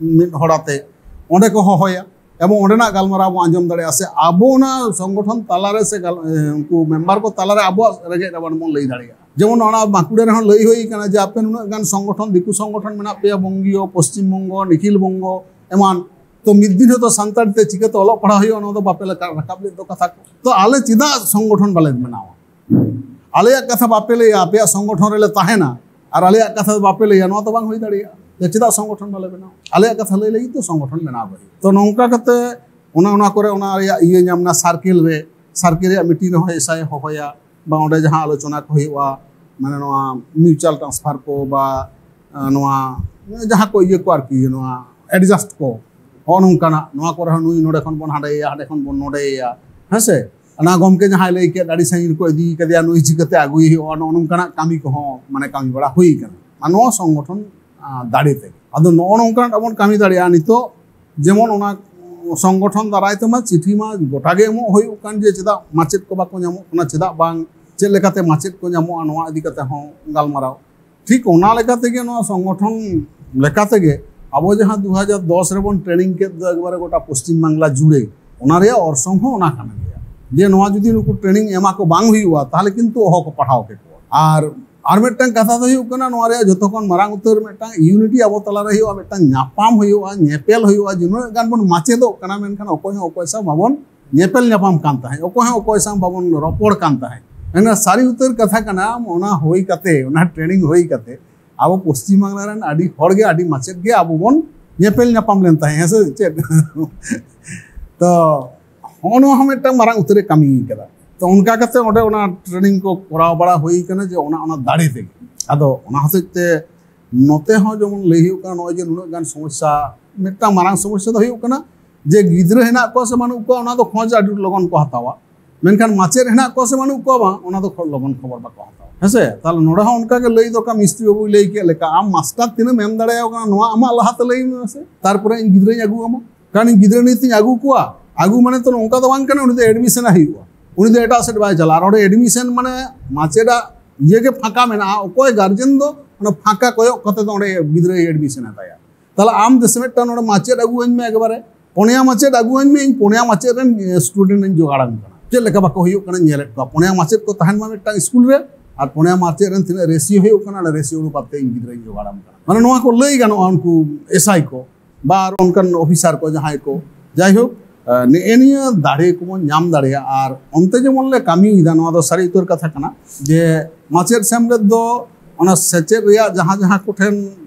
ᱢᱤᱫ ᱦᱚᱲ ᱟᱛᱮ ᱚᱸᱰᱮ ᱠᱚ ᱦᱚᱦᱚᱭᱟ, ᱮᱵᱚᱝ ᱚᱸᱰᱮᱱᱟᱜ ᱜᱟᱞᱢᱟᱨᱟᱣ ᱵᱚᱱ ᱟᱸᱡᱚᱢ ᱫᱟᱲᱮᱭᱟᱜᱼᱟ, ᱥᱮ ᱟᱵᱚ ᱚᱱᱟ ᱥᱚᱝᱜᱚᱴᱷᱚᱱ ᱛᱟᱞᱟᱨᱮ ᱥᱮ ᱜᱟᱞ-, ᱮ, ᱩᱱᱠᱩ ᱢᱮᱢᱵᱟᱨ ᱠᱚ ᱛᱟᱞᱟᱨᱮ ᱟᱵᱚᱣᱟᱜ ᱨᱮᱸᱜᱮᱡ ᱨᱟᱵᱟᱝ ᱵᱚᱱ ᱞᱟᱹᱭ ᱫᱟᱲᱮᱭᱟᱜᱼᱟ᱾ ᱡᱮᱢᱚᱱ ᱚᱱᱟ ᱵᱟᱸᱠᱩᱲᱟ ᱨᱮᱦᱚᱸ ᱞᱟᱹᱭ ᱦᱩᱭ ᱠᱟᱱᱟ ᱡᱮ ᱟᱯᱮ ᱱᱩᱱᱟᱹᱜ ᱜᱟᱱ ᱥᱚᱝᱜᱚᱴᱷᱚᱱ, ᱫᱤᱠᱩ ᱥᱚᱝᱜᱚᱴᱷᱚᱱ ᱢᱮᱱᱟᱜ ᱯᱮᱭᱟ, ᱵᱚᱝᱜᱤᱭᱚ, ᱯᱚᱥᱪᱤᱢ ᱵᱚᱝᱜᱚ, ᱱᱤᱠᱷᱤᱞ ᱵᱚᱝᱜᱚ ᱮᱢᱟᱱ, ᱛᱚ ᱢᱤᱫ ᱫᱤᱱ ᱦᱚᱭᱛᱚ ᱥᱟᱱᱛᱟᱲᱤ ᱛᱮ ᱪᱤᱠᱟᱹᱛᱮ ᱚᱞᱚᱜ ᱯᱟᱲᱦᱟᱣ ᱦᱩᱭᱩᱜᱼᱟ, ᱱᱚᱣᱟ ᱫᱚ ᱵᱟᱯᱮ ᱞᱟᱠᱟ-, ᱨᱟᱠᱟᱵ ᱞᱮᱫ ᱫᱚ ᱠᱟᱛᱷᱟ ᱠᱚ᱾ ᱛᱚ ᱟᱞᱮ ᱪᱮᱫᱟᱜ ᱥᱚᱝᱜᱚᱴᱷᱚᱱ ᱵᱟᱞᱮ ᱵᱮᱱᱟᱣᱟ? ᱟᱞᱮᱭᱟᱜ ᱠᱟᱛᱷᱟ ᱵᱟᱯᱮ ᱞᱟᱹᱭᱟ, ᱟᱯᱮᱭᱟᱜ ᱥᱚᱝᱜᱚᱴᱷᱚᱱ ᱨᱮᱞᱮ ᱛᱟᱦᱮᱱᱟ ᱟᱨ ᱟᱞᱮᱭᱟᱜ ᱠᱟᱛᱷᱟ ᱫᱚ ᱵᱟᱯᱮ ᱞᱟᱹᱭᱟ, ᱱᱚᱣᱟ ᱫᱚ ᱵᱟᱝ ᱦᱩᱭ ᱫᱟᱲᱮᱭᱟᱜᱼᱟ᱾ ᱛᱚ ᱪᱮᱫᱟᱜ ᱥᱚᱝᱜᱚᱴᱷᱚᱱ ᱵᱟᱞᱮ ᱵᱮᱱᱟᱣᱟ? ᱟᱞᱮᱭᱟᱜ ᱠᱟᱛᱷᱟ ᱞᱟᱹᱭ ᱞᱟᱹᱜᱤᱫ ᱫᱚ ᱥᱚᱝᱜᱚᱴᱷᱚᱱ ᱵᱮᱱᱟᱣ ᱜᱮ ᱦᱩᱭᱩᱜᱼᱟ᱾ ᱛᱚ ᱱᱚᱝᱠᱟ ᱠᱟᱛᱮ ᱚᱱᱟ, ᱚᱱᱟ ᱠᱚᱨᱮ ᱚᱱᱟ ᱨᱮᱭᱟᱜ ᱤᱭᱟᱹ ᱧᱟᱢ ᱮᱱᱟ, ᱥᱟᱨᱠᱮᱞ ᱨᱮ, ᱥᱟᱨᱠᱮᱞ ᱨᱮᱭᱟᱜ ᱢᱤᱴᱤᱝ ᱨᱮᱦᱚᱸ ᱮᱥᱟᱭ ᱦᱚᱦᱚᱭᱟ, ᱵᱟ ᱚᱸᱰᱮ ᱡᱟᱦᱟᱸ ᱟᱞᱳᱪᱚᱱᱟ ᱠᱚ ᱦᱩᱭᱩᱜᱼᱟ, ᱢᱟᱱᱮ ᱱᱚᱣᱟ ᱢᱤᱭᱩᱪᱩᱣᱟᱞ ᱴᱨᱟᱱᱥᱯᱷᱟᱨ ᱠᱚ ᱵᱟ, ᱟᱸ, ᱱᱚᱣᱟ ᱡᱟᱦᱟᱸ ᱠᱚ ᱤᱭᱟᱹ ᱠᱚ ᱟᱨᱠᱤ, ᱱᱚᱣᱟ ᱮᱰᱡᱟᱥᱴ ᱠᱚ, ᱦᱚᱸᱜᱼᱚ ᱱᱚᱝᱠᱟᱱᱟᱜ, ᱱᱚᱣᱟ ᱠᱚᱨᱮ ᱦᱚᱸ ᱱᱩᱭ ᱱᱚᱰᱮ ᱠᱷᱚᱱ ᱵᱚᱱ ᱦᱟᱸᱰᱮᱭᱮᱭᱟ, ᱦᱟᱸᱰᱮ ᱠᱷᱚᱱ ᱵᱚᱱ ᱱᱚᱰᱮᱭᱮᱭᱟ, ᱦᱮᱸ ᱥᱮ? ᱚᱱᱟ ᱜᱚᱢᱠᱮ ᱡᱟᱦᱟᱸᱭ ᱞᱟᱹᱭ ᱠᱮᱫ, ᱟᱹᱰᱤ ᱥᱟᱺᱜᱤᱧ ᱨᱮᱠᱚ ᱤᱫᱤ ᱠᱟᱫᱮᱭᱟ, ᱱᱩᱭ ᱪᱤᱠᱟᱹᱛᱮ ᱟᱹᱜᱩᱭᱮ ᱦᱩᱭᱩᱜᱼᱟ, ᱱᱚᱜᱼᱚ ᱱᱚᱝᱠᱟᱱᱟᱜ ᱠᱟᱹᱢᱤ ᱠᱚᱦᱚᱸ ᱢᱟᱱᱮ ᱠᱟᱹᱢᱤ ᱵᱟᱲᱟ ᱦᱩᱭ ᱠᱟᱱᱟ᱾ ᱟᱨ ᱱᱚᱣᱟ ᱥᱚᱝᱜᱚᱴᱷᱚᱱ, ᱟᱸ, ᱫᱟᱲᱮ ᱛᱮ᱾ ᱟᱫᱚ ᱱᱚᱜᱼᱚ ᱱᱚᱝᱠᱟᱱᱟᱜ ᱵᱚᱱ ᱠᱟᱹᱢᱤ ᱫᱟᱲᱮᱭᱟᱜᱼᱟ ᱱᱤᱛᱚᱜ, ᱡᱮᱢᱚᱱ ᱚᱱᱟ ᱥᱚᱝᱜᱚᱴᱷᱚᱱ ᱫᱟᱨᱟᱭ ᱛᱮᱢᱟ ᱪᱤᱴᱷᱤ ᱢᱟ ᱜᱚᱴᱟ ᱜᱮ ᱮᱢᱚᱜ ᱦᱩᱭᱩᱜ ᱠᱟᱱ, ᱡᱮ ᱪᱮᱫᱟᱜ ᱢᱟᱪᱮᱫ ᱠᱚ ᱵᱟᱠᱚ ᱧᱟᱢᱚᱜ ᱠᱟᱱᱟ, ᱪᱮᱫᱟᱜ ᱵᱟᱝ, ᱪᱮᱫ ᱞᱮᱠᱟᱛᱮ ᱢᱟᱪᱮᱫ ᱠᱚ ᱧᱟᱢᱚᱜᱼᱟ, ᱱᱚᱣᱟ ᱤᱫᱤ ᱠᱟᱛᱮ ᱦᱚᱸ ᱜᱟᱞᱢᱟᱨᱟᱣ᱾ ᱴᱷᱤᱠ ᱚᱱᱟ ᱞᱮᱠᱟ ᱛᱮᱜᱮ ᱱᱚᱣᱟ ᱥᱚᱝᱜᱚᱴᱷᱚᱱ ᱞᱮᱠᱟ ᱛᱮᱜᱮ ᱟᱵᱚ ᱡᱟᱦᱟᱸ ᱫᱩ ᱦᱟᱡᱟᱨ ᱫᱚᱥ ᱨᱮᱵᱚᱱ ᱴᱨᱮᱱᱤᱝ ᱠᱮᱫ ᱫᱚ ᱮᱠᱵᱟᱨᱮ ᱜᱚᱴᱟ ᱯᱚᱥᱪᱤᱢ ᱵᱟᱝᱞᱟ ᱡᱩᱲᱮ, ᱚᱱᱟ ᱨᱮᱭᱟᱜ ᱚᱨᱥᱚᱝ ᱦᱚᱸ ᱚᱱᱟ ᱠᱟᱱ ᱜᱮᱭᱟ᱾ ᱡᱮ ᱱᱚᱣᱟ ᱡᱩᱫᱤ ᱱᱩᱠᱩ ᱴᱨᱮᱱᱤᱝ ᱮᱢᱟ ᱠᱚ ᱵᱟᱝ ᱦᱩᱭᱩᱜᱼᱟ, ᱛᱟᱦᱚᱞᱮ ᱠᱤᱱᱛᱩ ᱚᱦᱚ ᱠᱚ ᱯᱟᱲᱦᱟᱣ ᱠᱮᱠᱚᱣᱟ᱾ ᱟᱨ, ᱟᱨ ᱢᱤᱫᱴᱟᱝ ᱠᱟᱛᱷᱟ ᱫᱚ ᱦᱩᱭᱩᱜ ᱠᱟᱱᱟ, ᱱᱚᱣᱟ ᱨᱮᱭᱟᱜ ᱡᱚᱛᱚ ᱠᱷᱚᱱ ᱢᱟᱨᱟᱝ ᱩᱛᱟᱹᱨ ᱢᱤᱫᱴᱟᱝ ᱤᱭᱩᱱᱤᱴᱤ ᱟᱵᱚ ᱛᱟᱞᱟᱨᱮ ᱦᱩᱭᱩᱜᱼᱟ, ᱢᱤᱫᱴᱟᱝ ᱧᱟᱯᱟᱢ ᱦᱩᱭᱩᱜᱼᱟ, ᱧᱮᱯᱮᱞ ᱦᱩᱭᱩᱜᱼᱟ᱾ ᱡᱮ ᱩᱱᱟᱹᱜ ᱜᱟᱱ ᱵᱚᱱ ᱢᱟᱪᱮᱫᱚᱜ ᱠᱟᱱᱟ, ᱢᱮᱱᱠᱷᱟᱱ ᱚᱠᱚᱭ ᱦᱚᱸ ᱚᱠᱚᱭ ᱥᱟᱶ ᱵᱟᱵᱚᱱ ᱧᱮᱯᱮᱞ ᱧᱟᱯᱟᱢ ᱠᱟᱱ ᱛᱟᱦᱮᱸᱫ, ᱚᱠᱚᱭ ᱦᱚᱸ ᱚᱠᱚᱭ ᱥᱟᱶ ᱵᱟᱵᱚᱱ ᱨᱚᱯᱚᱲ ᱠᱟᱱ ᱛᱟᱦᱮᱸᱫ᱾ ᱢᱮᱱᱠᱷᱟᱱ ᱥᱟᱹᱨᱤ ᱩᱛᱟᱹᱨ ᱠᱟᱛᱷᱟ ᱠᱟᱱᱟ, ᱚᱱᱟ ᱦᱩᱭ ᱠᱟᱛᱮ, ᱚᱱᱟ training ᱦᱩᱭ ᱠᱟᱛᱮ ᱟᱵᱚ ᱯᱚᱥᱪᱤᱢ ᱵᱟᱝᱞᱟ ᱨᱮᱱ ᱟᱹᱰᱤ ᱦᱚᱲ ᱜᱮ, ᱟᱹᱰᱤ ᱢᱟᱪᱮᱫ ᱜᱮ ᱟᱵᱚ ᱵᱚᱱ ᱧᱮᱯᱮᱞ ᱧᱟᱯᱟᱢ ᱞᱮᱱ ᱛᱟᱦᱮᱸᱫ, ᱦᱮᱸ ᱥᱮ ᱪᱮᱫ? ᱛᱚ ᱦᱚᱸᱜᱼᱚ ᱱᱚᱣᱟ ᱦᱚᱸ ᱢᱤᱫᱴᱟᱝ ᱢᱟᱨᱟᱝ ᱩᱛᱟᱹᱨᱮ ᱠᱟᱹᱢᱤ ᱠᱟᱫᱟ᱾ ᱛᱚ ᱚᱱᱠᱟ ᱠᱟᱛᱮ ᱚᱸᱰᱮ ᱚᱱᱟ training ᱠᱚ ᱠᱚᱨᱟᱣ ᱵᱟᱲᱟ ᱦᱩᱭ ᱠᱟᱱᱟ, ᱡᱮ ᱚᱱᱟ, ᱚᱱᱟ ᱫᱟᱲᱮ ᱛᱮᱜᱮ᱾ ᱟᱫᱚ ᱚᱱᱟ ᱦᱚᱛᱮᱡ ᱛᱮ ᱱᱚᱛᱮ ᱦᱚᱸ ᱡᱮᱢᱚᱱ ᱞᱟᱹᱭ ᱦᱩᱭᱩᱜ ᱠᱟᱱᱟ, ᱱᱚᱜᱼᱚᱭ ᱡᱮ ᱱᱩᱱᱟᱹᱜ ᱜᱟᱱ ᱥᱚᱢᱚᱥᱥᱟ, ᱢᱤᱫᱴᱟᱝ ᱢᱟᱨᱟᱝ ᱥᱚᱢᱚᱥᱥᱟ ᱫᱚ ᱦᱩᱭᱩᱜ ᱠᱟᱱᱟ ᱡᱮ ᱜᱤᱫᱽᱨᱟᱹ ᱦᱮᱱᱟᱜ ᱠᱚᱣᱟ ᱥᱮ ᱵᱟᱹᱱᱩᱜ ᱠᱚᱣᱟ, ᱚᱱᱟ ᱫᱚ ᱠᱷᱚᱡᱽ ᱟᱹᱰᱤ ᱞᱚᱜᱚᱱ ᱠᱚ ᱦᱟᱛᱟᱣᱟ᱾ ᱢᱮᱱᱠᱷᱟᱱ ᱢᱟᱪᱮᱫ ᱦᱮᱱᱟᱜ ᱠᱚᱣᱟ ᱥᱮ ᱵᱟᱹᱱᱩᱜ ᱠᱚᱣᱟ, ᱵᱟᱝ, ᱚᱱᱟ ᱫᱚ ᱠᱷᱚᱡᱽ ᱞᱚᱜᱚᱱ ᱠᱷᱚᱵᱚᱨ ᱵᱟᱠᱚ ᱦᱟᱛᱟᱣᱟ, ᱦᱮᱸ ᱥᱮ? ᱛᱟᱦᱞᱮ ᱱᱚᱰᱮ ᱦᱚᱸ ᱚᱱᱠᱟ ᱜᱮ ᱞᱟᱹᱭ ᱫᱚ ᱠᱟᱱᱟ, ᱢᱤᱥᱛᱨᱤ ᱵᱟᱹᱵᱩᱭ ᱞᱟᱹᱭ ᱠᱮᱫ ᱞᱮᱠᱟ, ᱟᱢ ᱢᱟᱥᱴᱟᱨ ᱛᱤᱱᱟᱹᱜ ᱮᱢ ᱮᱢ ᱫᱟᱲᱮᱭᱟᱠᱚ ᱠᱟᱱᱟ, ᱱᱚᱣᱟ ᱟᱢᱟᱜ ᱞᱟᱦᱟᱛᱮ ᱞᱟᱹᱭ ᱢᱮ ᱥᱮ, ᱛᱟᱨᱯᱚᱨᱮ ᱤᱧ ᱜᱤᱫᱽᱨᱟᱹᱧ ᱟᱹᱜᱩ ᱟᱢᱟ᱾ ᱠᱟᱨᱚᱱ ᱤᱧ ᱜᱤᱫᱽᱨᱟᱹ ᱱᱤᱛ ᱤᱧ ᱟᱹᱜᱩ ᱠᱚᱣᱟ, ᱟᱹᱜᱩ ᱢᱟᱱᱮ ᱛᱚ ᱱᱚᱝᱠᱟ ᱫᱚ ᱵᱟᱝ ᱠᱟᱱᱟ ᱩᱱᱤ ᱫᱚ admission ᱮ ᱦᱩᱭᱩᱜᱼᱟ, ᱩᱱᱤ ᱫᱚ ᱮᱴᱟᱜ ᱥᱮᱫ ᱵᱟᱭ ᱪᱟᱞᱟᱜᱼᱟ᱾ ᱟᱨ ᱚᱸᱰᱮ admission ᱢᱟᱱᱮ ᱢᱟᱪᱮᱫᱟᱜ ᱤᱭᱟᱹ ᱜᱮ ᱯᱷᱟᱸᱠᱟ ᱢᱮᱱᱟᱜᱼᱟ, ᱚᱠᱚᱭ ᱜᱟᱨᱡᱮᱱ ᱫᱚ ᱚᱱᱟ ᱯᱷᱟᱸᱠᱟ ᱠᱚᱭᱚᱜ ᱠᱟᱛᱮ ᱫᱚ ᱚᱸᱰᱮ ᱜᱤᱫᱽᱨᱟᱹᱭ admission ᱮ ᱛᱟᱭᱟ᱾ ᱛᱟᱦᱞᱮ ᱟᱢ ᱫᱮᱥᱮ ᱢᱤᱫᱴᱟᱝ ᱱᱚᱰᱮ ᱢᱟᱪᱮᱫ ᱟᱹᱜᱩ ᱟᱹᱧ ᱢᱮ, ᱮᱠᱵᱟᱨᱮ ᱯᱚᱱᱭᱟ ᱢᱟᱪᱮᱫ ᱟᱹᱜᱩ ᱟᱹᱧ ᱢᱮ, ᱤᱧ ᱯᱚᱱᱭᱟ ᱢᱟᱪᱮᱫ ᱨᱮᱱ student ᱤᱧ ᱡᱚᱜᱟᱲ ᱟᱢ ᱠᱟᱱᱟ᱾ ᱪᱮᱫ ᱞᱮᱠᱟ ᱵᱟᱠᱚ ᱦᱩᱭᱩᱜ ᱠᱟᱱᱟ ᱧᱮᱞᱮᱫ ᱠᱚᱣᱟ, ᱯᱚᱱᱭᱟ ᱢᱟᱪᱮᱫ ᱠᱚ ᱛᱟᱦᱮᱱ ᱢᱟ ᱢᱤᱫᱴᱟᱝ ᱥᱠᱩᱞ ᱨᱮ, ᱟᱨ ᱯᱚᱱᱭᱟ ᱢᱟᱪᱮᱫ ᱨᱮᱱ ᱛᱤᱱᱟᱹᱜ ᱨᱮᱥᱤᱭᱳ ᱦᱩᱭᱩᱜ ᱠᱟᱱᱟ, ᱚᱱᱟ ᱨᱮᱥᱤᱭᱳ ᱚᱱᱩᱯᱟᱛ ᱛᱮ ᱤᱧ ᱜᱤᱫᱽᱨᱟᱹᱧ ᱡᱚᱜᱟᱲ ᱟᱢ ᱠᱟᱱᱟ᱾ ᱢᱟᱱᱮ ᱱᱚᱣᱟ ᱠᱚ ᱞᱟᱹᱭ ᱜᱟᱱᱚᱜᱼᱟ ᱩᱱᱠᱩ ᱮᱥᱟᱭ ᱠᱚ ᱵᱟ ᱟᱨ ᱚᱱᱠᱟᱱ ᱚᱯᱷᱤᱥᱟᱨ ᱠᱚ ᱡᱟᱦᱟᱸᱭ ᱠᱚ᱾ ᱡᱟᱭᱦᱳᱠ, ᱱᱮᱜᱼᱮ ᱱᱤᱭᱟᱹ ᱫᱟᱲᱮ ᱠᱚᱵᱚᱱ ᱧᱟᱢ ᱫᱟᱲᱮᱭᱟᱜᱼᱟ᱾ ᱟᱨ ᱚᱱᱛᱮ ᱡᱮᱢᱚᱱ ᱞᱮ ᱠᱟᱹᱢᱤᱭᱮᱫᱟ, ᱱᱚᱣᱟ ᱫᱚ ᱥᱟᱹᱨᱤ ᱩᱛᱟᱹᱨ ᱠᱟᱛᱷᱟ ᱠᱟᱱᱟ ᱡᱮ ᱢᱟᱪᱮᱫ ᱥᱮᱢᱞᱮᱫ ᱫᱚ ᱚᱱᱟ ᱥᱮᱪᱮᱫ ᱨᱮᱭᱟᱜ ᱡᱟᱦᱟᱸ ᱡᱟᱦᱟᱸ ᱠᱚᱴᱷᱮᱱ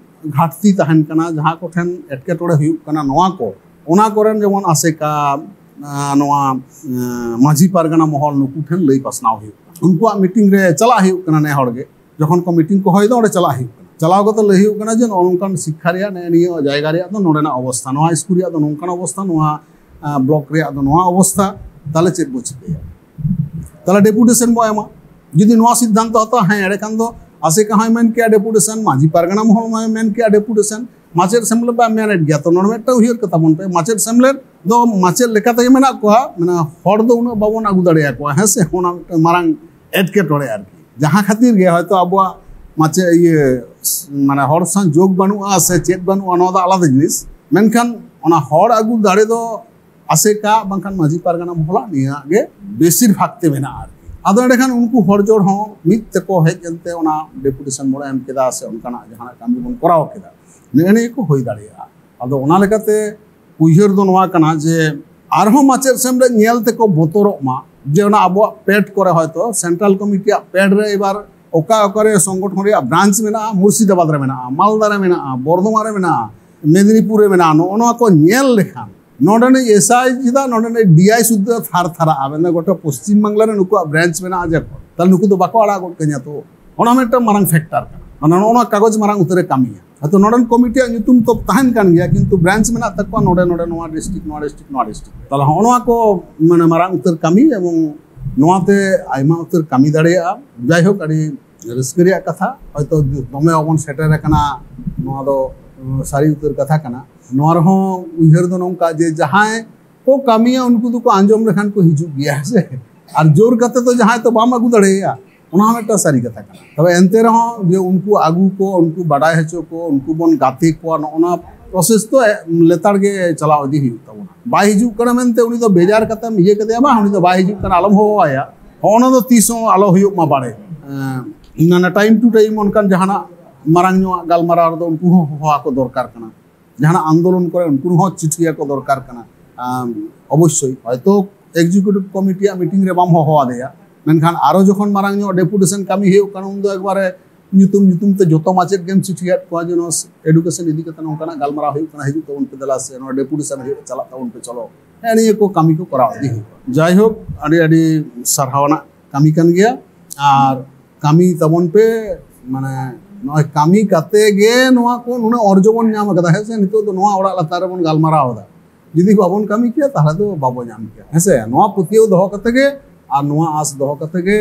ᱜᱷᱟᱴᱛᱤ ᱛᱟᱦᱮᱱ ᱠᱟᱱᱟ, ᱡᱟᱦᱟᱸ ᱠᱚᱴᱷᱮᱱ ᱮᱴᱠᱮᱴᱚᱬᱮ ᱦᱩᱭᱩᱜ ᱠᱟᱱᱟ, ᱱᱚᱣᱟ ᱠᱚ, ᱚᱱᱟ ᱠᱚᱨᱮᱱ ᱡᱮᱢᱚᱱ ᱟᱥᱮᱠᱟ, ᱟᱸ, ᱱᱚᱣᱟ, ᱟᱸ, ᱢᱟᱹᱡᱷᱤ ᱯᱟᱨᱜᱟᱱᱟ ᱢᱚᱦᱚᱞ, ᱱᱩᱠᱩ ᱴᱷᱮᱱ ᱞᱟᱹᱭ ᱯᱟᱥᱱᱟᱣ ᱦᱩᱭᱩᱜ ᱠᱟᱱᱟ᱾ ᱩᱱᱠᱩᱣᱟᱜ ᱢᱤᱴᱤᱝ ᱨᱮ ᱪᱟᱞᱟᱜ ᱦᱩᱭᱩᱜ ᱠᱟᱱᱟ, ᱱᱮ ᱦᱚᱲ ᱜᱮ ᱡᱚᱠᱷᱚᱱ ᱠᱚ ᱢᱤᱴᱤᱝ ᱠᱚ ᱦᱚᱦᱚᱭᱮᱫᱟ, ᱚᱸᱰᱮ ᱪᱟᱞᱟᱜ ᱦᱩᱭᱩᱜ ᱠᱟᱱᱟ᱾ ᱪᱟᱞᱟᱣ ᱠᱟᱛᱮ ᱞᱟᱹᱭ ᱦᱩᱭᱩᱜ ᱠᱟᱱᱟ ᱡᱮ ᱱᱚᱜᱼᱚ ᱱᱚᱝᱠᱟᱱ ᱥᱤᱠᱠᱷᱟ ᱨᱮᱭᱟᱜ, ᱱᱮᱜᱼᱮ ᱱᱤᱭᱟᱹ ᱡᱟᱭᱜᱟ ᱨᱮᱭᱟᱜ ᱫᱚ ᱱᱚᱰᱮᱱᱟᱜ ᱚᱵᱚᱥᱛᱷᱟ, ᱱᱚᱣᱟ ᱥᱠᱩᱞ ᱨᱮᱭᱟᱜ ᱫᱚ ᱱᱚᱝᱠᱟᱱ ᱚᱵᱚᱥᱛᱷᱟ, ᱱᱚᱣᱟ, ᱟᱸ, ᱵᱞᱚᱠ ᱨᱮᱭᱟᱜ ᱫᱚ ᱱᱚᱣᱟ ᱚᱵᱚᱥᱛᱷᱟ, ᱛᱟᱦᱞᱮ ᱪᱮᱫ ᱵᱚ ᱪᱤᱠᱟᱹᱭᱟ? ᱛᱟᱦᱞᱮ ᱰᱮᱯᱩᱴᱮᱥᱚᱱ ᱵᱚ ᱮᱢᱟ᱾ ᱡᱩᱫᱤ ᱱᱚᱣᱟ ᱥᱤᱫᱽᱫᱷᱟᱱᱛᱚ ᱦᱟᱛᱟᱣᱟ, ᱦᱮᱸ, ᱮᱸᱰᱮᱠᱷᱟᱱ ᱫᱚ ᱟᱥᱮᱠᱟ ᱦᱚᱸᱭ ᱢᱮᱱ ᱠᱮᱭᱟ ᱰᱮᱯᱩᱴᱮᱥᱚᱱ, ᱢᱟᱹᱡᱷᱤ ᱯᱟᱨᱜᱟᱱᱟ ᱢᱚᱦᱚᱞ ᱦᱚᱸᱭ ᱢᱮᱱ ᱠᱮᱭᱟ ᱰᱮᱯᱩᱴᱮᱥᱚᱱ, ᱢᱟᱪᱮᱫ ᱥᱮᱢᱞᱮᱫ ᱵᱟ ᱢᱮᱱᱮᱫ ᱜᱮᱭᱟ᱾ ᱛᱚ ᱱᱚᱰᱮ ᱢᱤᱫᱴᱟᱝ ᱩᱭᱦᱟᱹᱨ ᱠᱟᱛᱟ ᱵᱚᱱ ᱯᱮ, ᱢᱟᱪᱮᱫ ᱥᱮᱢᱞᱮᱫ ᱫᱚ ᱢᱟᱪᱮᱫ ᱞᱮᱠᱟ ᱛᱮᱜᱮ ᱢᱮᱱᱟᱜ ᱠᱚᱣᱟ, ᱢᱟᱱᱮ ᱦᱚᱲ ᱫᱚ ᱩᱱᱟᱹᱜ ᱵᱟᱵᱚᱱ ᱟᱹᱜᱩ ᱫᱟᱲᱮᱭᱟᱠᱚᱣᱟ, ᱦᱮᱸ ᱥᱮ? ᱚᱱᱟ ᱢᱤᱫᱴᱟᱝ ᱢᱟᱨᱟᱝ ᱮᱴᱠᱮᱴᱚᱬᱮ ᱟᱨᱠᱤ, ᱡᱟᱦᱟᱸ ᱠᱷᱟᱹᱛᱤᱨ ᱜᱮ ᱦᱚᱭᱛᱳ ᱟᱵᱚᱣᱟᱜ ᱢᱟᱪᱮᱫ ᱤᱭᱟᱹ ᱢᱟᱱᱮ ᱦᱚᱲ ᱥᱟᱶ ᱡᱳᱜᱽ ᱵᱟᱹᱱᱩᱜᱼᱟ ᱥᱮ ᱪᱮᱫ ᱵᱟᱹᱱᱩᱜᱼᱟ, ᱱᱚᱣᱟ ᱫᱚ ᱟᱞᱟᱫᱟ ᱡᱤᱱᱤᱥ᱾ ᱢᱮᱱᱠᱷᱟᱱ ᱚᱱᱟ ᱦᱚᱲ ᱟᱹᱜᱩ ᱫᱟᱲᱮ ᱫᱚ ᱟᱥᱮᱠᱟ ᱵᱟᱝᱠᱷᱟᱱ ᱢᱟᱹᱡᱷᱤ ᱯᱟᱨᱜᱟᱱᱟ ᱢᱚᱦᱚᱞᱟᱜ ᱱᱤᱭᱟᱹ ᱜᱮ ᱵᱮᱥᱤᱨ ᱵᱷᱟᱜᱽ ᱛᱮ ᱢᱮᱱᱟᱜᱼᱟ ᱟᱨᱠᱤ᱾ ᱟᱫᱚ ᱮᱸᱰᱮᱠᱷᱟᱱ ᱩᱱᱠᱩ ᱦᱚᱲ ᱡᱚᱲ ᱦᱚᱸ ᱢᱤᱫ ᱛᱮᱠᱚ ᱦᱮᱡ ᱮᱱᱛᱮ ᱚᱱᱟ ᱰᱮᱯᱩᱴᱮᱥᱚᱱ ᱵᱚᱱ ᱮᱢ ᱠᱮᱫᱟ ᱥᱮ ᱚᱱᱠᱟᱱᱟᱜ ᱡᱟᱦᱟᱱᱟᱜ ᱠᱟᱹᱢᱤ ᱵᱚᱱ ᱠᱚᱨᱟᱣ ᱠᱮᱫᱟ, ᱱᱮᱜᱼᱮ ᱱᱤᱭᱟᱹ ᱠᱚ ᱦᱩᱭ ᱫᱟᱲᱮᱭᱟᱜᱼᱟ᱾ ᱟᱫᱚ ᱚᱱᱟ ᱞᱮᱠᱟᱛᱮ ᱩᱭᱦᱟᱹᱨ ᱫᱚ ᱱᱚᱣᱟ ᱠᱟᱱᱟ ᱡᱮ ᱟᱨᱦᱚᱸ ᱢᱟᱪᱮᱫ ᱥᱮᱢᱞᱮᱫ ᱧᱮᱞ ᱛᱮᱠᱚ ᱵᱚᱛᱚᱨᱚᱜ ᱢᱟ, ᱡᱮ ᱚᱱᱟ ᱟᱵᱚᱣᱟᱜ ᱯᱮᱰ ᱠᱚᱨᱮ ᱦᱚᱭᱛᱳ ᱥᱮᱱᱴᱨᱟᱞ ᱠᱚᱢᱤᱴᱤᱭᱟᱜ ᱯᱮᱰ ᱨᱮ ᱮᱵᱟᱨ ᱚᱠᱟ ᱚᱠᱟᱨᱮ ᱥᱚᱝᱜᱚᱴᱷᱚᱱ ᱨᱮᱭᱟᱜ ᱵᱨᱟᱧᱪ ᱢᱮᱱᱟᱜᱼᱟ, ᱢᱩᱨᱥᱤᱫᱟᱵᱟᱫᱽ ᱨᱮ ᱢᱮᱱᱟᱜᱼᱟ, ᱢᱟᱞᱫᱟ ᱨᱮ ᱢᱮᱱᱟᱜᱼᱟ, ᱵᱚᱨᱫᱷᱚᱢᱟᱱ ᱨᱮ ᱢᱮᱱᱟᱜᱼᱟ, ᱢᱮᱫᱽᱱᱤᱯᱩᱨ ᱨᱮ ᱢᱮᱱᱟᱜᱼᱟ, ᱱᱚᱜᱼᱚ ᱱᱚᱣᱟ ᱠᱚ ᱧᱮᱞ ᱞᱮᱠᱷᱟᱱ ᱱᱚᱰᱮᱱᱤᱡ ᱮᱥ ᱟᱭ ᱪᱮᱫᱟᱜ ᱱᱚᱰᱮᱱᱤᱡ ᱰᱤ ᱟᱭ ᱥᱩᱫᱽᱫᱷᱟ ᱛᱷᱟᱨ ᱛᱷᱟᱨᱟᱜᱼᱟ, ᱢᱮᱱᱫᱚ ᱜᱚᱴᱟ ᱯᱚᱥᱪᱤᱢ ᱵᱟᱝᱞᱟ ᱨᱮ ᱱᱩᱠᱩᱣᱟᱜ ᱵᱨᱟᱧᱪ ᱢᱮᱱᱟᱜᱼᱟ ᱡᱚᱠᱷᱚᱱ, ᱛᱟᱦᱞᱮ ᱱᱩᱠᱩ ᱫᱚ ᱵᱟᱠᱚ ᱟᱲᱟᱜ ᱜᱚᱫ ᱠᱟᱹᱧᱟ ᱛᱚ᱾ ᱚᱱᱟ ᱢᱤᱫᱴᱟᱝ ᱢᱟᱨᱟᱝ ᱯᱷᱮᱠᱴᱟᱨ ᱠᱟᱱᱟ, ᱢᱟᱱᱮ ᱱᱚᱜᱼᱚ ᱱᱚᱣᱟ ᱠᱟᱜᱚᱡᱽ ᱢᱟᱨᱟᱝ ᱩᱛᱟᱹᱨᱮ ᱠᱟᱹᱢᱤᱭᱟ᱾ ᱦᱚᱭᱛᱳ ᱱᱚᱰᱮᱱ ᱠᱚᱢᱤᱴᱤᱭᱟᱜ ᱧᱩᱛᱩᱢ ᱛᱚ ᱛᱟᱦᱮᱱ ᱠᱟᱱ ᱜᱮᱭᱟ, ᱠᱤᱱᱛᱩ ᱵᱨᱟᱧᱪ ᱢᱮᱱᱟᱜ ᱛᱟᱠᱚᱣᱟ ᱱᱚᱰᱮ ᱱᱚᱰᱮ ᱱᱚᱣᱟ ᱰᱤᱥᱴᱨᱤᱠᱴ ᱱᱚᱣᱟ ᱰᱤᱥᱴᱨᱤᱠᱴ ᱱᱚᱣᱟ ᱰᱤᱥᱴᱨᱤᱠᱴ, ᱛᱟᱦᱞᱮ ᱦᱚᱸᱜᱼᱚ ᱱᱚᱣᱟ ᱠᱚ ᱢᱟᱱᱮ ᱢᱟᱨᱟᱝ ᱩᱛᱟᱹᱨ ᱠᱟᱹᱢᱤ, ᱮᱵᱚᱝ ᱱᱚᱣᱟᱛᱮ ᱟᱭᱢᱟ ᱩᱛᱟᱹᱨ ᱠᱟᱹᱢᱤ ᱫᱟᱲᱮᱭᱟᱜᱼᱟ᱾ ᱡᱟᱭᱦᱳᱠ, ᱟᱹᱰᱤ ᱨᱟᱹᱥᱠᱟᱹ ᱨᱮᱭᱟᱜ ᱠᱟᱛᱷᱟ, ᱦᱚᱭᱛᱳ ᱫᱚᱢᱮ ᱵᱟᱵᱚᱱ ᱥᱮᱴᱮᱨ ᱟᱠᱟᱱᱟ, ᱱᱚᱣᱟ ᱫᱚ ᱩᱸ, ᱥᱟᱹᱨᱤ ᱩᱛᱟᱹᱨ ᱠᱟᱛᱷᱟ ᱠᱟᱱᱟ᱾ ᱱᱚᱣᱟ ᱨᱮᱦᱚᱸ ᱩᱭᱦᱟᱹᱨ ᱫᱚ ᱱᱚᱝᱠᱟ ᱡᱮ ᱡᱟᱦᱟᱸᱭ ᱠᱚ ᱠᱟᱹᱢᱤᱭᱟ ᱩᱱᱠᱩ ᱫᱚᱠᱚ ᱟᱸᱡᱚᱢ ᱞᱮᱠᱷᱟᱱ ᱠᱚ ᱦᱤᱡᱩᱜ ᱜᱮᱭᱟ, ᱦᱮᱸ ᱥᱮ? ᱟᱨ ᱡᱳᱨ ᱠᱟᱛᱮ ᱫᱚ ᱡᱟᱦᱟᱸᱭ ᱛᱚ ᱵᱟᱢ ᱟᱹᱜᱩ ᱫᱟᱲᱮᱭᱟᱭᱟ, ᱚᱱᱟ ᱦᱚᱸ ᱢᱤᱫᱴᱟᱝ ᱥᱟᱹᱨᱤ ᱠᱟᱛᱷᱟ ᱠᱟᱱᱟ᱾ ᱛᱚᱵᱮ ᱮᱱᱛᱮ ᱨᱮᱦᱚᱸ ᱡᱮ ᱩᱱᱠᱩ ᱟᱹᱜᱩ ᱠᱚ, ᱩᱱᱠᱩ ᱵᱟᱰᱟᱭ ᱦᱚᱪᱚ ᱠᱚ, ᱩᱱᱠᱩ ᱵᱚᱱ ᱜᱟᱛᱮ ᱠᱚᱣᱟ, ᱱᱚᱜᱼᱚ ᱱᱚᱣᱟ ᱯᱨᱚᱥᱮᱥ ᱫᱚ ᱞᱮᱛᱟᱲ ᱜᱮ ᱪᱟᱞᱟᱣ ᱤᱫᱤ ᱦᱩᱭᱩᱜ ᱛᱟᱵᱚᱱᱟ᱾ ᱵᱟᱭ ᱦᱤᱡᱩᱜ ᱠᱟᱱᱟ ᱢᱮᱱᱛᱮ ᱩᱱᱤ ᱫᱚ ᱵᱮᱡᱟᱨ ᱠᱟᱛᱮᱢ ᱤᱭᱟᱹ ᱠᱮᱫᱮᱭᱟ, ᱵᱟᱝ, ᱩᱱᱤ ᱫᱚ ᱵᱟᱭ ᱦᱤᱡᱩᱜ ᱠᱟᱱᱟ, ᱟᱞᱚᱢ ᱦᱚᱦᱚᱣᱟᱭᱟ, ᱦᱚᱸᱜᱼᱚ ᱱᱚᱣᱟ ᱫᱚ ᱛᱤᱥ ᱦᱚᱸ ᱟᱞᱚ ᱦᱩᱭᱩᱜ ᱢᱟ ᱵᱟᱲᱮ᱾ ᱮᱸ, ᱢᱟᱱᱮ ᱴᱟᱭᱤᱢ ᱴᱩ ᱴᱟᱭᱤᱢ ᱚᱱᱠᱟᱱ ᱡᱟᱦᱟᱱᱟᱜ ᱢᱟᱨᱟᱝ ᱧᱚᱜ ᱜᱟᱞᱢᱟᱨᱟᱣ ᱨᱮᱫᱚ ᱩᱱᱠᱩ ᱦᱚᱸ ᱦᱚᱦᱚ ᱟᱠᱚ ᱫᱚᱨᱠᱟᱨ ᱠᱟᱱᱟ᱾ ᱡᱟᱦᱟᱱᱟᱜ ᱟᱱᱫᱳᱞᱚᱱ ᱠᱚᱨᱮ ᱩᱱᱠᱩ ᱦᱚᱸ ᱪᱤᱴᱷᱤ ᱟᱠᱚ ᱫᱚᱨᱠᱟᱨ ᱠᱟᱱᱟ᱾ ᱟᱢ, ᱚᱵᱚᱥᱥᱳᱭ ᱦᱚᱭᱛᱳ ᱮᱠᱡᱤᱠᱤᱭᱩᱴᱤᱵᱷ ᱠᱚᱢᱤᱴᱤᱭᱟᱜ ᱢᱤᱴᱤᱝ ᱨᱮ ᱵᱟᱢ ᱦᱚᱦᱚ ᱟᱫᱮᱭᱟ, ᱢᱮᱱᱠᱷᱟᱱ ᱟᱨᱚ ᱡᱚᱠᱷᱚᱱ ᱢᱟᱨᱟᱝ ᱧᱚᱜ ᱰᱮᱯᱩᱴᱮᱥᱚᱱ ᱠᱟᱹᱢᱤ ᱦᱩᱭᱩᱜ ᱠᱟᱱᱟ, ᱩᱱᱫᱚ ᱮᱠᱵᱟᱨᱮ ᱧᱩᱛᱩᱢ ᱧᱩᱛᱩᱢ ᱛᱮ ᱡᱚᱛᱚ ᱢᱟᱪᱮᱫ ᱜᱮᱢ ᱪᱤᱴᱷᱤᱭᱟᱫ ᱠᱚᱣᱟ ᱡᱮ ᱱᱚᱣᱟ ᱮᱰᱩᱠᱮᱥᱚᱱ ᱤᱫᱤ ᱠᱟᱛᱮ ᱱᱚᱝᱠᱟᱱᱟᱜ ᱜᱟᱞᱢᱟᱨᱟᱣ ᱦᱩᱭᱩᱜ ᱠᱟᱱᱟ, ᱦᱤᱡᱩᱜ ᱛᱟᱵᱚᱱ ᱯᱮ ᱫᱮᱞᱟ, ᱥᱮ ᱱᱚᱣᱟ ᱰᱮᱯᱩᱴᱮᱥᱚᱱ ᱦᱩᱭᱩᱜ, ᱪᱟᱞᱟᱜ ᱛᱟᱵᱚᱱ ᱯᱮ, ᱪᱚᱞᱚ᱾ ᱦᱮᱸ, ᱱᱤᱭᱟᱹ ᱠᱚ ᱠᱟᱹᱢᱤ ᱠᱚ ᱠᱚᱨᱟᱣ ᱤᱫᱤ ᱦᱩᱭᱩᱜᱼᱟ᱾ ᱡᱟᱭᱦᱳᱠ, ᱟᱹᱰᱤ ᱟᱹᱰᱤ ᱥᱟᱨᱦᱟᱣ ᱟᱱᱟᱜ ᱠᱟᱹᱢᱤ ᱠᱟᱱ ᱜᱮᱭᱟ᱾ ᱟᱨ ᱠᱟᱹᱢᱤ ᱛᱟᱵᱚᱱ ᱯᱮ, ᱢᱟᱱᱮ ᱱᱚᱜᱼᱚᱭ ᱠᱟᱹᱢᱤ ᱠᱟᱛᱮ ᱜᱮ ᱱᱚᱣᱟ ᱠᱚ ᱱᱩᱱᱟᱹᱜ ᱚᱨᱡᱚ ᱵᱚᱱ ᱧᱟᱢ ᱟᱠᱟᱫᱟ, ᱦᱮᱸ ᱥᱮ? ᱱᱤᱛᱚᱜ ᱫᱚ ᱱᱚᱣᱟ ᱚᱲᱟᱜ ᱞᱟᱛᱟᱨ ᱨᱮᱵᱚᱱ ᱜᱟᱞᱢᱟᱨᱟᱣ ᱮᱫᱟ, ᱡᱩᱫᱤ ᱵᱟᱵᱚᱱ ᱠᱟᱹᱢᱤ ᱠᱮᱭᱟ ᱛᱟᱦᱞᱮ ᱫᱚ ᱵᱟᱵᱚ ᱧᱟᱢ ᱠᱮᱭᱟ, ᱦᱮᱸ ᱥᱮ? ᱱᱚᱣᱟ ᱯᱟᱹᱛᱭᱟᱹᱣ ᱫᱚᱦᱚ ᱠᱟᱛᱮ ᱜᱮ ᱟᱨ ᱱᱚᱣᱟ ᱟᱸᱥ ᱫᱚᱦᱚ ᱠᱟᱛᱮ ᱜᱮ,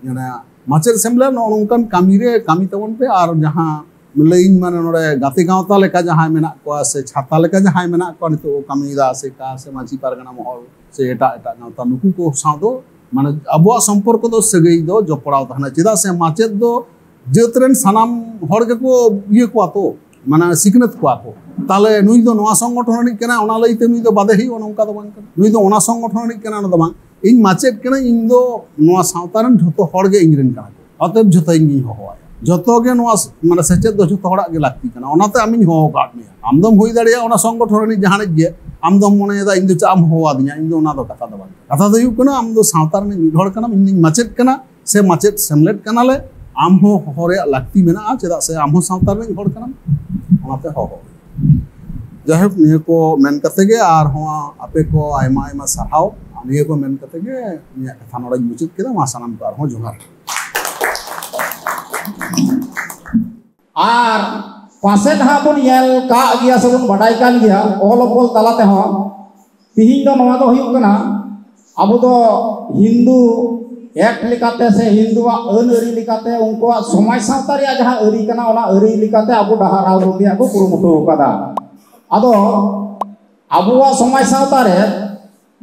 ᱢᱟᱱᱮ ᱢᱟᱪᱮᱫ ᱥᱮᱢᱞᱮᱫ ᱱᱚᱜᱼᱚ ᱱᱚᱝᱠᱟᱱ ᱠᱟᱹᱢᱤ ᱨᱮ ᱠᱟᱹᱢᱤ ᱛᱟᱵᱚᱱ ᱯᱮ᱾ ᱟᱨ ᱡᱟᱦᱟᱸ ᱞᱟᱹᱭᱟᱹᱧ, ᱢᱟᱱᱮ ᱱᱚᱰᱮ ᱜᱟᱛᱮ ᱜᱟᱶᱛᱟ ᱞᱮᱠᱟ ᱡᱟᱦᱟᱸᱭ ᱢᱮᱱᱟᱜ ᱠᱚᱣᱟ ᱥᱮ ᱪᱷᱟᱛᱟ ᱞᱮᱠᱟ ᱡᱟᱦᱟᱸᱭ ᱢᱮᱱᱟᱜ ᱠᱚᱣᱟ, ᱱᱤᱛᱚᱜ ᱠᱚ ᱠᱟᱹᱢᱤᱭᱮᱫᱟ ᱟᱥᱮᱠᱟ ᱥᱮ ᱢᱟᱹᱡᱷᱤ ᱯᱟᱨᱜᱟᱱᱟ ᱢᱚᱦᱚᱞ ᱥᱮ ᱮᱴᱟᱜ ᱮᱴᱟᱜ ᱜᱟᱶᱛᱟ, ᱱᱩᱠᱩ ᱠᱚ ᱥᱟᱶ ᱫᱚ ᱢᱟᱱᱮ ᱟᱵᱚᱣᱟᱜ ᱥᱚᱢᱯᱚᱨᱠᱚ ᱫᱚ, ᱥᱟᱹᱜᱟᱹᱭ ᱫᱚ ᱡᱚᱯᱲᱟᱣ ᱛᱟᱦᱮᱱᱟ᱾ ᱪᱮᱫᱟᱜ ᱥᱮ ᱢᱟᱪᱮᱫ ᱫᱚ ᱡᱟᱹᱛ ᱨᱮᱱ ᱥᱟᱱᱟᱢ ᱦᱚᱲ ᱜᱮᱠᱚ ᱤᱭᱟᱹ ᱠᱚᱣᱟ ᱛᱚ, ᱢᱟᱱᱮ ᱥᱤᱠᱷᱱᱟᱹᱛ ᱠᱚᱣᱟ ᱠᱚ᱾ ᱛᱟᱦᱞᱮ ᱱᱩᱭ ᱫᱚ ᱱᱚᱣᱟ ᱥᱚᱝᱜᱚᱴᱷᱚᱱ ᱨᱤᱱᱤᱡ ᱠᱟᱱᱟ, ᱚᱱᱟ ᱞᱟᱹᱭᱛᱮ ᱱᱩᱭ ᱫᱚ ᱵᱟᱫᱮ ᱦᱩᱭᱩᱜᱼᱟ, ᱱᱚᱝᱠᱟ ᱫᱚ ᱵᱟᱝ ᱠᱟᱱᱟ᱾ ᱱᱩᱭ ᱫᱚ ᱚᱱᱟ ᱥᱚᱝᱜᱚᱴᱷᱚᱱ ᱨᱤᱱᱤᱡ ᱠᱟᱱᱟ, ᱚᱱᱟ ᱫᱚ ᱵᱟᱝ᱾ ᱤᱧ ᱢᱟᱪᱮᱫ ᱠᱟᱹᱱᱟᱹᱧ, ᱤᱧ ᱫᱚ ᱱᱚᱣᱟ ᱥᱟᱶᱛᱟ ᱨᱮᱱ ᱡᱷᱚᱛᱚ ᱦᱚᱲ ᱜᱮ ᱤᱧ ᱨᱮᱱ ᱠᱟᱱᱟ ᱠᱚ, ᱚᱛᱚᱮᱵ ᱡᱷᱚᱛᱚ ᱤᱧ ᱜᱤᱧ ᱦᱚᱦᱚᱣᱟᱭᱟ᱾ ᱡᱚᱛᱚ ᱜᱮ ᱱᱚᱣᱟ ᱢᱟᱱᱮ ᱥᱮᱪᱮᱫ ᱫᱚ ᱡᱚᱛᱚ ᱦᱚᱲᱟᱜ ᱜᱮ ᱞᱟᱹᱠᱛᱤ ᱠᱟᱱᱟ᱾ ᱚᱱᱟᱛᱮ ᱟᱢᱤᱧ ᱦᱚᱦᱚ ᱟᱠᱟᱫ ᱢᱮᱭᱟ᱾ ᱟᱢ ᱫᱚᱢ ᱦᱩᱭ ᱫᱟᱲᱮᱭᱟᱜᱼᱟ ᱚᱱᱟ ᱥᱚᱝᱜᱚᱴᱷᱚᱱ ᱨᱤᱱᱤᱡ ᱡᱟᱦᱟᱱᱤᱡ ᱜᱮ, ᱟᱢ ᱫᱚᱢ ᱢᱚᱱᱮᱭᱮᱫᱟ ᱤᱧ ᱫᱚ ᱪᱮᱫ ᱮᱢ ᱦᱚᱦᱚ ᱟᱹᱫᱤᱧᱟ, ᱤᱧ ᱫᱚ ᱚᱱᱟ ᱫᱚ ᱠᱟᱛᱷᱟ ᱫᱚ ᱵᱟᱝ᱾ ᱠᱟᱛᱷᱟ ᱫᱚ ᱦᱩᱭᱩᱜ ᱠᱟᱱᱟ ᱟᱢ ᱫᱚ ᱥᱟᱶᱛᱟ ᱨᱤᱱᱤᱡ ᱢᱤᱫ ᱦᱚᱲ ᱠᱟᱱᱟᱢ, ᱤᱧ ᱫᱚᱧ ᱢᱟᱪᱮᱫ ᱠᱟᱱᱟ ᱥᱮ ᱢᱟᱪᱮᱫ ᱥᱮᱢᱞᱮᱫ ᱠᱟᱱᱟᱞᱮ, ᱟᱢ ᱦᱚᱸ ᱦᱚᱦᱚ ᱨᱮᱭᱟᱜ ᱞᱟᱹᱠᱛᱤ ᱢᱮᱱᱟᱜᱼᱟ, ᱪᱮᱫᱟᱜ ᱥᱮ ᱟᱢ ᱦᱚᱸ ᱥᱟᱶᱛᱟ ᱨᱤᱱᱤᱡ ᱦᱚᱲ ᱠᱟᱱᱟᱢ, ᱚᱱᱟᱛᱮ ᱦᱚᱦᱚ᱾ ᱡᱟᱭᱦᱳᱠ, ᱱᱤᱭᱟᱹ ᱠᱚ ᱢᱮᱱ ᱠᱟᱛᱮ ᱜᱮ ᱟᱨᱦᱚᱸ ᱟᱯᱮ ᱠᱚ ᱟᱭᱢᱟ ᱟᱭᱢᱟ ᱥᱟᱨᱦᱟᱣ᱾ ᱱᱤᱭᱟᱹ ᱠᱚ ᱢᱮᱱ ᱠᱟᱛᱮ ᱜᱮ ᱤᱧᱟᱹᱜ ᱠᱟᱛᱷᱟ ᱱᱚᱰᱮᱧ ᱢᱩᱪᱟᱹᱫ ᱠᱮᱫᱟ᱾ ᱢᱟ ᱥᱟᱱᱟᱢ ᱠᱚ ᱟᱨᱦᱚᱸ ᱡᱚᱦᱟᱨ᱾ ᱟᱨ ᱯᱟᱥᱮᱡ ᱦᱟᱸᱜ ᱵᱚᱱ ᱧᱮᱞ ᱠᱟᱜ ᱜᱮᱭᱟ ᱥᱮᱵᱚᱱ ᱵᱟᱰᱟᱭ ᱠᱟᱱ ᱜᱮᱭᱟ ᱚᱞ ᱚᱯᱚᱞ ᱛᱟᱞᱟ ᱛᱮᱦᱚᱸ, ᱛᱤᱦᱤᱧ ᱫᱚ ᱱᱚᱣᱟ ᱫᱚ ᱦᱩᱭᱩᱜ ᱠᱟᱱᱟ, ᱟᱵᱚ ᱫᱚ ᱦᱤᱱᱫᱩ ᱮᱠᱴ ᱞᱮᱠᱟᱛᱮ ᱥᱮ ᱦᱤᱱᱫᱩᱣᱟᱜ ᱟᱹᱱ ᱟᱹᱨᱤ ᱞᱮᱠᱟᱛᱮ, ᱩᱱᱠᱩᱣᱟᱜ ᱥᱚᱢᱟᱡᱽ ᱥᱟᱶᱛᱟ ᱨᱮᱭᱟᱜ ᱡᱟᱦᱟᱸ ᱟᱹᱨᱤ ᱠᱟᱱᱟ, ᱚᱱᱟ ᱟᱹᱨᱤ ᱞᱮᱠᱟᱛᱮ ᱟᱵᱚ ᱰᱟᱦᱟᱨ ᱦᱟᱣ ᱨᱮᱭᱟᱜ ᱠᱚ ᱠᱩᱨᱩᱢᱩᱴᱩ ᱟᱠᱟᱫᱟ᱾ ᱟᱫᱚ ᱟᱵᱚᱣᱟᱜ ᱥᱚᱢᱟᱡᱽ ᱥᱟᱶᱛᱟ ᱨᱮ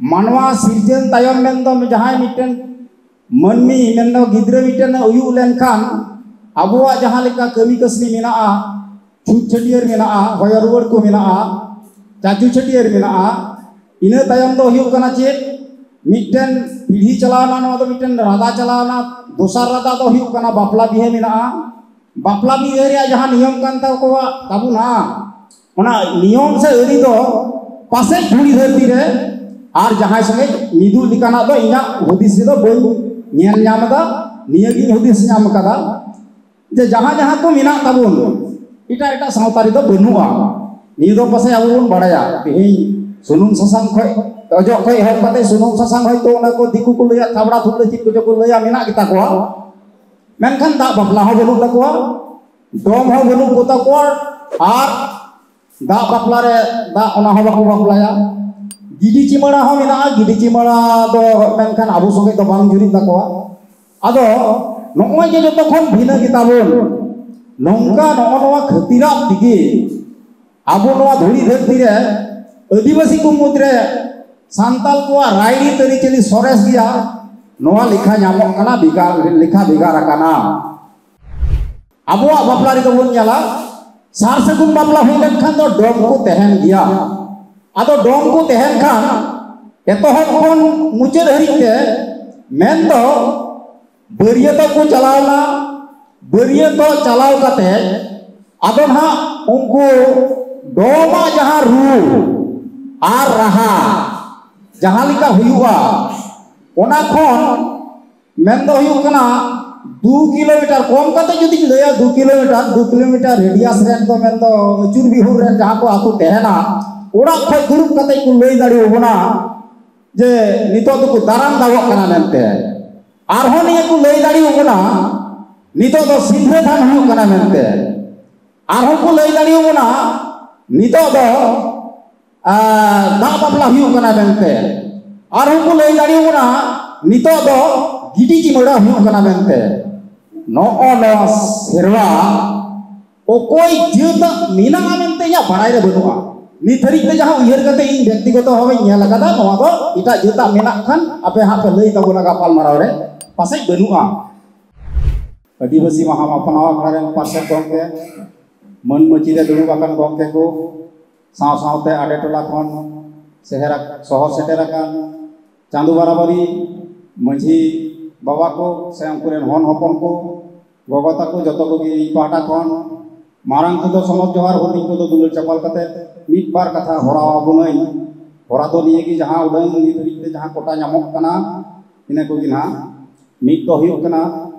ᱢᱟᱱᱣᱟ ᱥᱤᱨᱡᱟᱹᱱ ᱛᱟᱭᱚᱢ ᱢᱮᱱᱫᱚ ᱡᱟᱦᱟᱸᱭ ᱢᱤᱫᱴᱮᱱ ᱢᱟᱹᱱᱢᱤ ᱢᱮᱱᱫᱚ ᱜᱤᱫᱽᱨᱟᱹ ᱢᱤᱫᱴᱮᱱ ᱮ ᱦᱩᱭᱩᱜ ᱞᱮᱱᱠᱷᱟᱱ, ᱟᱵᱚᱣᱟᱜ ᱡᱟᱦᱟᱸ ᱞᱮᱠᱟ ᱠᱟᱹᱢᱤ ᱠᱟᱹᱥᱱᱤ ᱢᱮᱱᱟᱜᱼᱟ, ᱪᱷᱩᱛ ᱪᱷᱟᱹᱴᱭᱟᱹᱨ ᱢᱮᱱᱟᱜᱼᱟ, ᱦᱚᱭᱚ ᱨᱩᱣᱟᱹᱲ ᱠᱚ ᱢᱮᱱᱟᱜᱼᱟ, ᱪᱟᱪᱩ ᱪᱷᱟᱹᱴᱭᱟᱹᱨ ᱢᱮᱱᱟᱜᱼᱟ᱾ ᱤᱱᱟᱹ ᱛᱟᱭᱚᱢ ᱫᱚ ᱦᱩᱭᱩᱜ ᱠᱟᱱᱟ ᱪᱮᱫ? ᱢᱤᱫᱴᱮᱱ ᱯᱤᱲᱦᱤ ᱪᱟᱞᱟᱣᱱᱟ, ᱱᱚᱣᱟ ᱫᱚ ᱢᱤᱫᱴᱮᱱ ᱨᱟᱫᱟ ᱪᱟᱞᱟᱣᱱᱟ᱾ ᱫᱚᱥᱟᱨ ᱨᱟᱫᱟ ᱫᱚ ᱦᱩᱭᱩᱜ ᱠᱟᱱᱟ ᱵᱟᱯᱞᱟ ᱵᱤᱦᱟᱹ ᱢᱮᱱᱟᱜᱼᱟ᱾ ᱵᱟᱯᱞᱟ ᱵᱤᱦᱟᱹ ᱨᱮᱭᱟᱜ ᱡᱟᱦᱟᱸ ᱱᱤᱭᱚᱢ ᱠᱟᱱ ᱛᱟᱠᱚᱣᱟ ᱛᱟᱵᱚᱱᱟ, ᱚᱱᱟ ᱱᱤᱭᱚᱢ ᱥᱮ ᱟᱹᱨᱤ ᱫᱚ ᱯᱟᱥᱮᱡ ᱫᱷᱩᱲᱤ ᱫᱷᱟᱹᱨᱛᱤ ᱨᱮ ᱟᱨ ᱡᱟᱦᱟᱸᱭ ᱥᱚᱸᱜᱮ ᱢᱤᱫᱩᱜ ᱞᱮᱠᱟᱱᱟᱜ ᱫᱚ ᱤᱧᱟᱹᱜ ᱦᱩᱫᱤᱥ ᱨᱮᱫᱚ ᱵᱟᱹᱧ ᱧᱮᱞ ᱧᱟᱢ ᱮᱫᱟ᱾ ᱱᱤᱭᱟᱹᱜᱤᱧ ᱦᱩᱫᱤᱥ ᱧᱟᱢ ᱟᱠᱟᱫᱟ ᱡᱮ ᱡᱟᱦᱟᱸ ᱡᱟᱦᱟᱸ ᱠᱚ ᱢᱮᱱᱟᱜ ᱛᱟᱵᱚᱱ, ᱮᱴᱟᱜ ᱮᱴᱟᱜ ᱥᱟᱶᱛᱟ ᱨᱮᱫᱚ ᱵᱟᱹᱱᱩᱜᱼᱟ᱾ ᱱᱤᱭᱟᱹ ᱫᱚ ᱯᱟᱥᱮᱡ ᱟᱵᱚ ᱵᱚᱱ ᱵᱟᱲᱟᱭᱟ᱾ ᱛᱮᱦᱮᱧ ᱥᱩᱱᱩᱢ ᱥᱟᱥᱟᱝ ᱠᱷᱚᱡ, ᱚᱡᱚᱜ ᱠᱷᱚᱡ ᱮᱦᱚᱵ ᱠᱟᱛᱮ ᱥᱩᱱᱩᱢ ᱥᱟᱥᱟᱝ ᱦᱚᱭᱛᱳ ᱚᱱᱟ ᱠᱚ ᱫᱤᱠᱩ ᱠᱚ ᱞᱟᱹᱭᱟ, ᱛᱷᱟᱵᱲᱟ ᱛᱷᱩᱵᱲᱟᱹ ᱪᱮᱫ ᱠᱚᱪᱚ ᱠᱚ ᱞᱟᱹᱭᱟ, ᱢᱮᱱᱟᱜ ᱜᱮᱛᱟ ᱠᱚᱣᱟ᱾ ᱢᱮᱱᱠᱷᱟᱱ ᱫᱟᱜ ᱵᱟᱯᱞᱟ ᱦᱚᱸ ᱵᱟᱹᱱᱩᱜ ᱛᱟᱠᱚᱣᱟ, ᱰᱚᱢ ᱦᱚᱸ ᱵᱟᱹᱱᱩᱜ ᱠᱚ ᱛᱟᱠᱚᱣᱟ, ᱟᱨ ᱫᱟᱜ ᱵᱟᱯᱞᱟ ᱨᱮ ᱫᱟᱜ ᱚᱱᱟ ᱦᱚᱸ ᱵᱟᱠᱚ ᱵᱟᱯᱞᱟᱭᱟ᱾ ᱜᱤᱰᱤ ᱪᱤᱢᱟᱹᱲᱟ ᱦᱚᱸ ᱢᱮᱱᱟᱜᱼᱟ, ᱜᱤᱰᱤ ᱪᱤᱢᱟᱹᱲᱟ ᱫᱚ ᱢᱮᱱᱠᱷᱟᱱ ᱟᱵᱚ ᱥᱚᱸᱜᱮ ᱫᱚ ᱵᱟᱝ ᱡᱩᱨᱤᱜ ᱛᱟᱠᱚᱣᱟ᱾ ᱟᱫᱚ ᱱᱚᱜᱼᱚᱭ ᱡᱮ ᱡᱚᱛᱚ ᱠᱷᱚᱱ ᱵᱷᱤᱱᱟᱹ ᱜᱮᱛᱟ ᱵᱚᱱ, ᱱᱚᱝᱠᱟ ᱱᱚᱜᱼᱚ ᱱᱚᱣᱟ ᱠᱷᱟᱹᱛᱤᱨᱟᱜ ᱛᱮᱜᱮ ᱟᱵᱚ ᱱᱚᱣᱟ ᱫᱷᱩᱲᱤ ᱫᱷᱟᱹᱨᱛᱤ ᱨᱮ ᱟᱹᱫᱤᱵᱟᱹᱥᱤ ᱠᱚ ᱢᱩᱫᱽᱨᱮ ᱥᱟᱱᱛᱟᱞ ᱠᱚᱣᱟᱜ ᱨᱟᱭᱨᱤᱛ ᱟᱹᱨᱤᱪᱟᱹᱞᱤ ᱥᱚᱨᱮᱥ ᱜᱮᱭᱟ᱾ ᱱᱚᱣᱟ ᱞᱮᱠᱷᱟ ᱧᱟᱢᱚᱜ ᱠᱟᱱᱟ, ᱵᱷᱮᱜᱟᱨ, ᱞᱮᱠᱷᱟ ᱵᱷᱮᱜᱟᱨ ᱟᱠᱟᱱᱟ᱾ ᱟᱵᱚᱣᱟᱜ ᱵᱟᱯᱞᱟ ᱨᱮᱫᱚ ᱵᱚᱱ ᱧᱮᱞᱟ, ᱥᱟᱨ ᱥᱟᱹᱜᱩᱱ ᱵᱟᱯᱞᱟ ᱦᱩᱭ ᱞᱮᱱᱠᱷᱟᱱ ᱫᱚ ᱰᱚᱢ ᱠᱚ ᱛᱟᱦᱮᱱ ᱜᱮᱭᱟ᱾ ᱟᱫᱚ ᱰᱚᱢ ᱠᱚ ᱛᱟᱦᱮᱱ ᱠᱷᱟᱱ ᱮᱛᱚᱦᱚᱵ ᱠᱷᱚᱱ ᱢᱩᱪᱟᱹᱫ ᱦᱟᱹᱨᱤᱡ ᱛᱮ ᱢᱮᱱᱫᱚ ᱵᱟᱹᱨᱭᱟᱹᱛᱚᱜ ᱠᱚ ᱪᱟᱞᱟᱣᱱᱟ, ᱵᱟᱹᱨᱭᱟᱹᱛᱚᱜ ᱪᱟᱞᱟᱣ ᱠᱟᱛᱮ ᱟᱫᱚ ᱱᱟᱦᱟᱜ ᱩᱱᱠᱩ ᱰᱚᱢᱟᱜ ᱡᱟᱦᱟᱸ ᱨᱩ ᱟᱨ ᱨᱟᱦᱟ ᱡᱟᱦᱟᱸ ᱞᱮᱠᱟ ᱦᱩᱭᱩᱜᱼᱟ, ᱚᱱᱟ ᱠᱷᱚᱱ ᱢᱮᱱ ᱫᱚ ᱦᱩᱭᱩᱜ ᱠᱟᱱᱟ ᱫᱩ ᱠᱤᱞᱳᱢᱤᱴᱟᱨ, ᱠᱚᱢ ᱠᱟᱛᱮ ᱡᱩᱫᱤᱧ ᱞᱟᱹᱭᱟ ᱫᱩ ᱠᱤᱞᱳᱢᱤᱴᱟᱨ, ᱫᱩ ᱠᱤᱞᱳᱢᱤᱴᱟᱨ ᱨᱮᱰᱤᱭᱟᱥ ᱨᱮᱱ ᱫᱚ ᱢᱮᱱ ᱫᱚ ᱟᱹᱪᱩᱨ ᱵᱤᱦᱩᱨ ᱨᱮᱱ ᱡᱟᱦᱟᱸ ᱠᱚ ᱟᱹᱛᱩ ᱛᱟᱦᱮᱱᱟ, ᱚᱲᱟᱜ ᱠᱷᱚᱱ ᱫᱩᱲᱩᱵ ᱠᱟᱛᱮ ᱠᱚ ᱞᱟᱹᱭ ᱫᱟᱲᱮᱭᱟᱵᱚᱱᱟ ᱡᱮ ᱱᱤᱛᱚᱜ ᱫᱚᱠᱚ ᱫᱟᱨᱟᱢ ᱫᱟᱵᱚᱜ ᱠᱟᱱᱟ ᱢᱮᱱᱛᱮ᱾ ᱟᱨᱦᱚᱸ ᱱᱤᱭᱟᱹ ᱠᱚ ᱞᱟᱹᱭ ᱫᱟᱲᱮᱭᱟᱵᱚᱱᱟ ᱱᱤᱛᱚᱜ ᱫᱚ ᱥᱤᱸᱫᱽᱨᱟᱹ ᱫᱟᱱ ᱦᱩᱭᱩᱜ ᱠᱟᱱᱟ ᱢᱮᱱᱛᱮ᱾ ᱟᱨᱦᱚᱸ ᱠᱚ ᱞᱟᱹᱭ ᱫᱟᱲᱮᱭᱟᱵᱚᱱᱟ ᱱᱤᱛᱚᱜ ᱫᱚ ᱟᱨ ᱫᱟᱜ ᱵᱟᱯᱞᱟ ᱦᱩᱭᱩᱜ ᱠᱟᱱᱟ ᱢᱮᱱᱛᱮ᱾ ᱟᱨᱦᱚᱸ ᱠᱚ ᱞᱟᱹᱭ ᱫᱟᱲᱮᱭᱟᱵᱚᱱᱟ ᱱᱤᱛᱚᱜ ᱫᱚ ᱜᱤᱰᱤ ᱪᱤᱢᱟᱹᱲᱟ ᱦᱩᱭᱩᱜ ᱠᱟᱱᱟ ᱢᱮᱱᱛᱮ᱾ ᱱᱚᱜᱼᱚ ᱱᱚᱣᱟ ᱥᱮᱨᱣᱟ ᱚᱠᱚᱭ ᱡᱟᱹᱛᱟᱜ ᱢᱮᱱᱟᱜᱼᱟ ᱢᱮᱱᱛᱮ ᱤᱧᱟᱹᱜ ᱵᱟᱲᱟᱭ ᱨᱮ ᱵᱟᱹᱱᱩᱜᱼᱟ᱾ ᱱᱤᱛ ᱫᱷᱟᱹᱨᱤᱡ ᱛᱮ ᱡᱟᱦᱟᱸ ᱩᱭᱦᱟᱹᱨ ᱠᱟᱛᱮ ᱤᱧ ᱵᱮᱠᱛᱤᱜᱚᱛᱚ ᱵᱷᱟᱵᱮᱧ ᱧᱮᱞ ᱟᱠᱟᱫᱟ, ᱱᱚᱣᱟ ᱫᱚ ᱮᱴᱟᱜ ᱡᱟᱹᱛᱟᱜ ᱢᱮᱱᱟᱜ ᱠᱷᱟᱱ ᱟᱯᱮ ᱦᱟᱸᱜ ᱯᱮ ᱞᱟᱹᱭ ᱛᱟᱵᱚᱱᱟ ᱜᱟᱯᱟᱞ ᱢᱟᱨᱟᱣ ᱨᱮ, ᱯᱟᱥᱮᱡ ᱵᱟᱹᱱᱩᱜᱼᱟ᱾ ᱟᱹᱫᱤᱵᱟᱹᱥᱤ ᱢᱟᱦᱟ ᱢᱟᱯᱟᱱᱟᱣ ᱟᱠᱷᱲᱟ ᱨᱮᱱ ᱯᱟᱨᱥᱮᱛ ᱜᱚᱢᱠᱮ, ᱢᱟᱹᱱ ᱢᱟᱹᱪᱤ ᱨᱮ ᱫᱩᱲᱩᱵ ᱟᱠᱟᱱ ᱜᱚᱢᱠᱮ ᱠᱚ, ᱥᱟᱶ ᱥᱟᱶᱛᱮ ᱟᱰᱮ ᱴᱚᱞᱟ ᱠᱷᱚᱱ ᱥᱮᱦᱮᱨ ᱟᱠ-, ᱥᱚᱦᱚᱨ ᱥᱮᱴᱮᱨ ᱟᱠᱟᱱ ᱪᱟᱸᱫᱳ ᱵᱟᱨᱟᱵᱟᱨᱤ ᱢᱟᱹᱡᱷᱤ ᱵᱟᱵᱟ ᱠᱚ ᱥᱮ ᱩᱱᱠᱩ ᱨᱮᱱ ᱦᱚᱱ ᱦᱚᱯᱚᱱ ᱠᱚ, ᱜᱚᱜᱚ ᱛᱟᱠᱚ, ᱡᱚᱛᱚ ᱠᱚᱜᱮ ᱤᱧ ᱯᱟᱦᱴᱟ ᱠᱷᱚᱱ ᱢᱟᱨᱟᱝ ᱠᱚᱫᱚ ᱥᱚᱱᱚᱛ ᱡᱚᱦᱟᱨ, ᱦᱩᱰᱤᱧ ᱠᱚᱫᱚ ᱫᱩᱞᱟᱹᱲ ᱪᱟᱯᱟᱞ ᱠᱟᱛᱮ ᱢᱤᱫ ᱵᱟᱨ ᱠᱟᱛᱷᱟ ᱦᱚᱨᱟᱣ ᱟᱵᱚᱱᱟᱹᱧ᱾ ᱦᱚᱨᱟ ᱫᱚ ᱱᱤᱭᱟᱹ ᱜᱮ, ᱡᱟᱦᱟᱸ ᱩᱰᱟᱹᱝ ᱱᱤᱛ ᱦᱟᱹᱵᱤᱡ ᱛᱮ ᱡᱟᱦᱟᱸ ᱠᱚᱴᱟ ᱧᱟᱢᱚᱜ ᱠᱟᱱᱟ, ᱤᱱᱟᱹ ᱠᱚᱜᱮ ᱱᱟᱦᱟᱜ᱾ ᱢᱤᱫ ᱫᱚ ᱦᱩᱭᱩᱜ ᱠᱟᱱᱟ,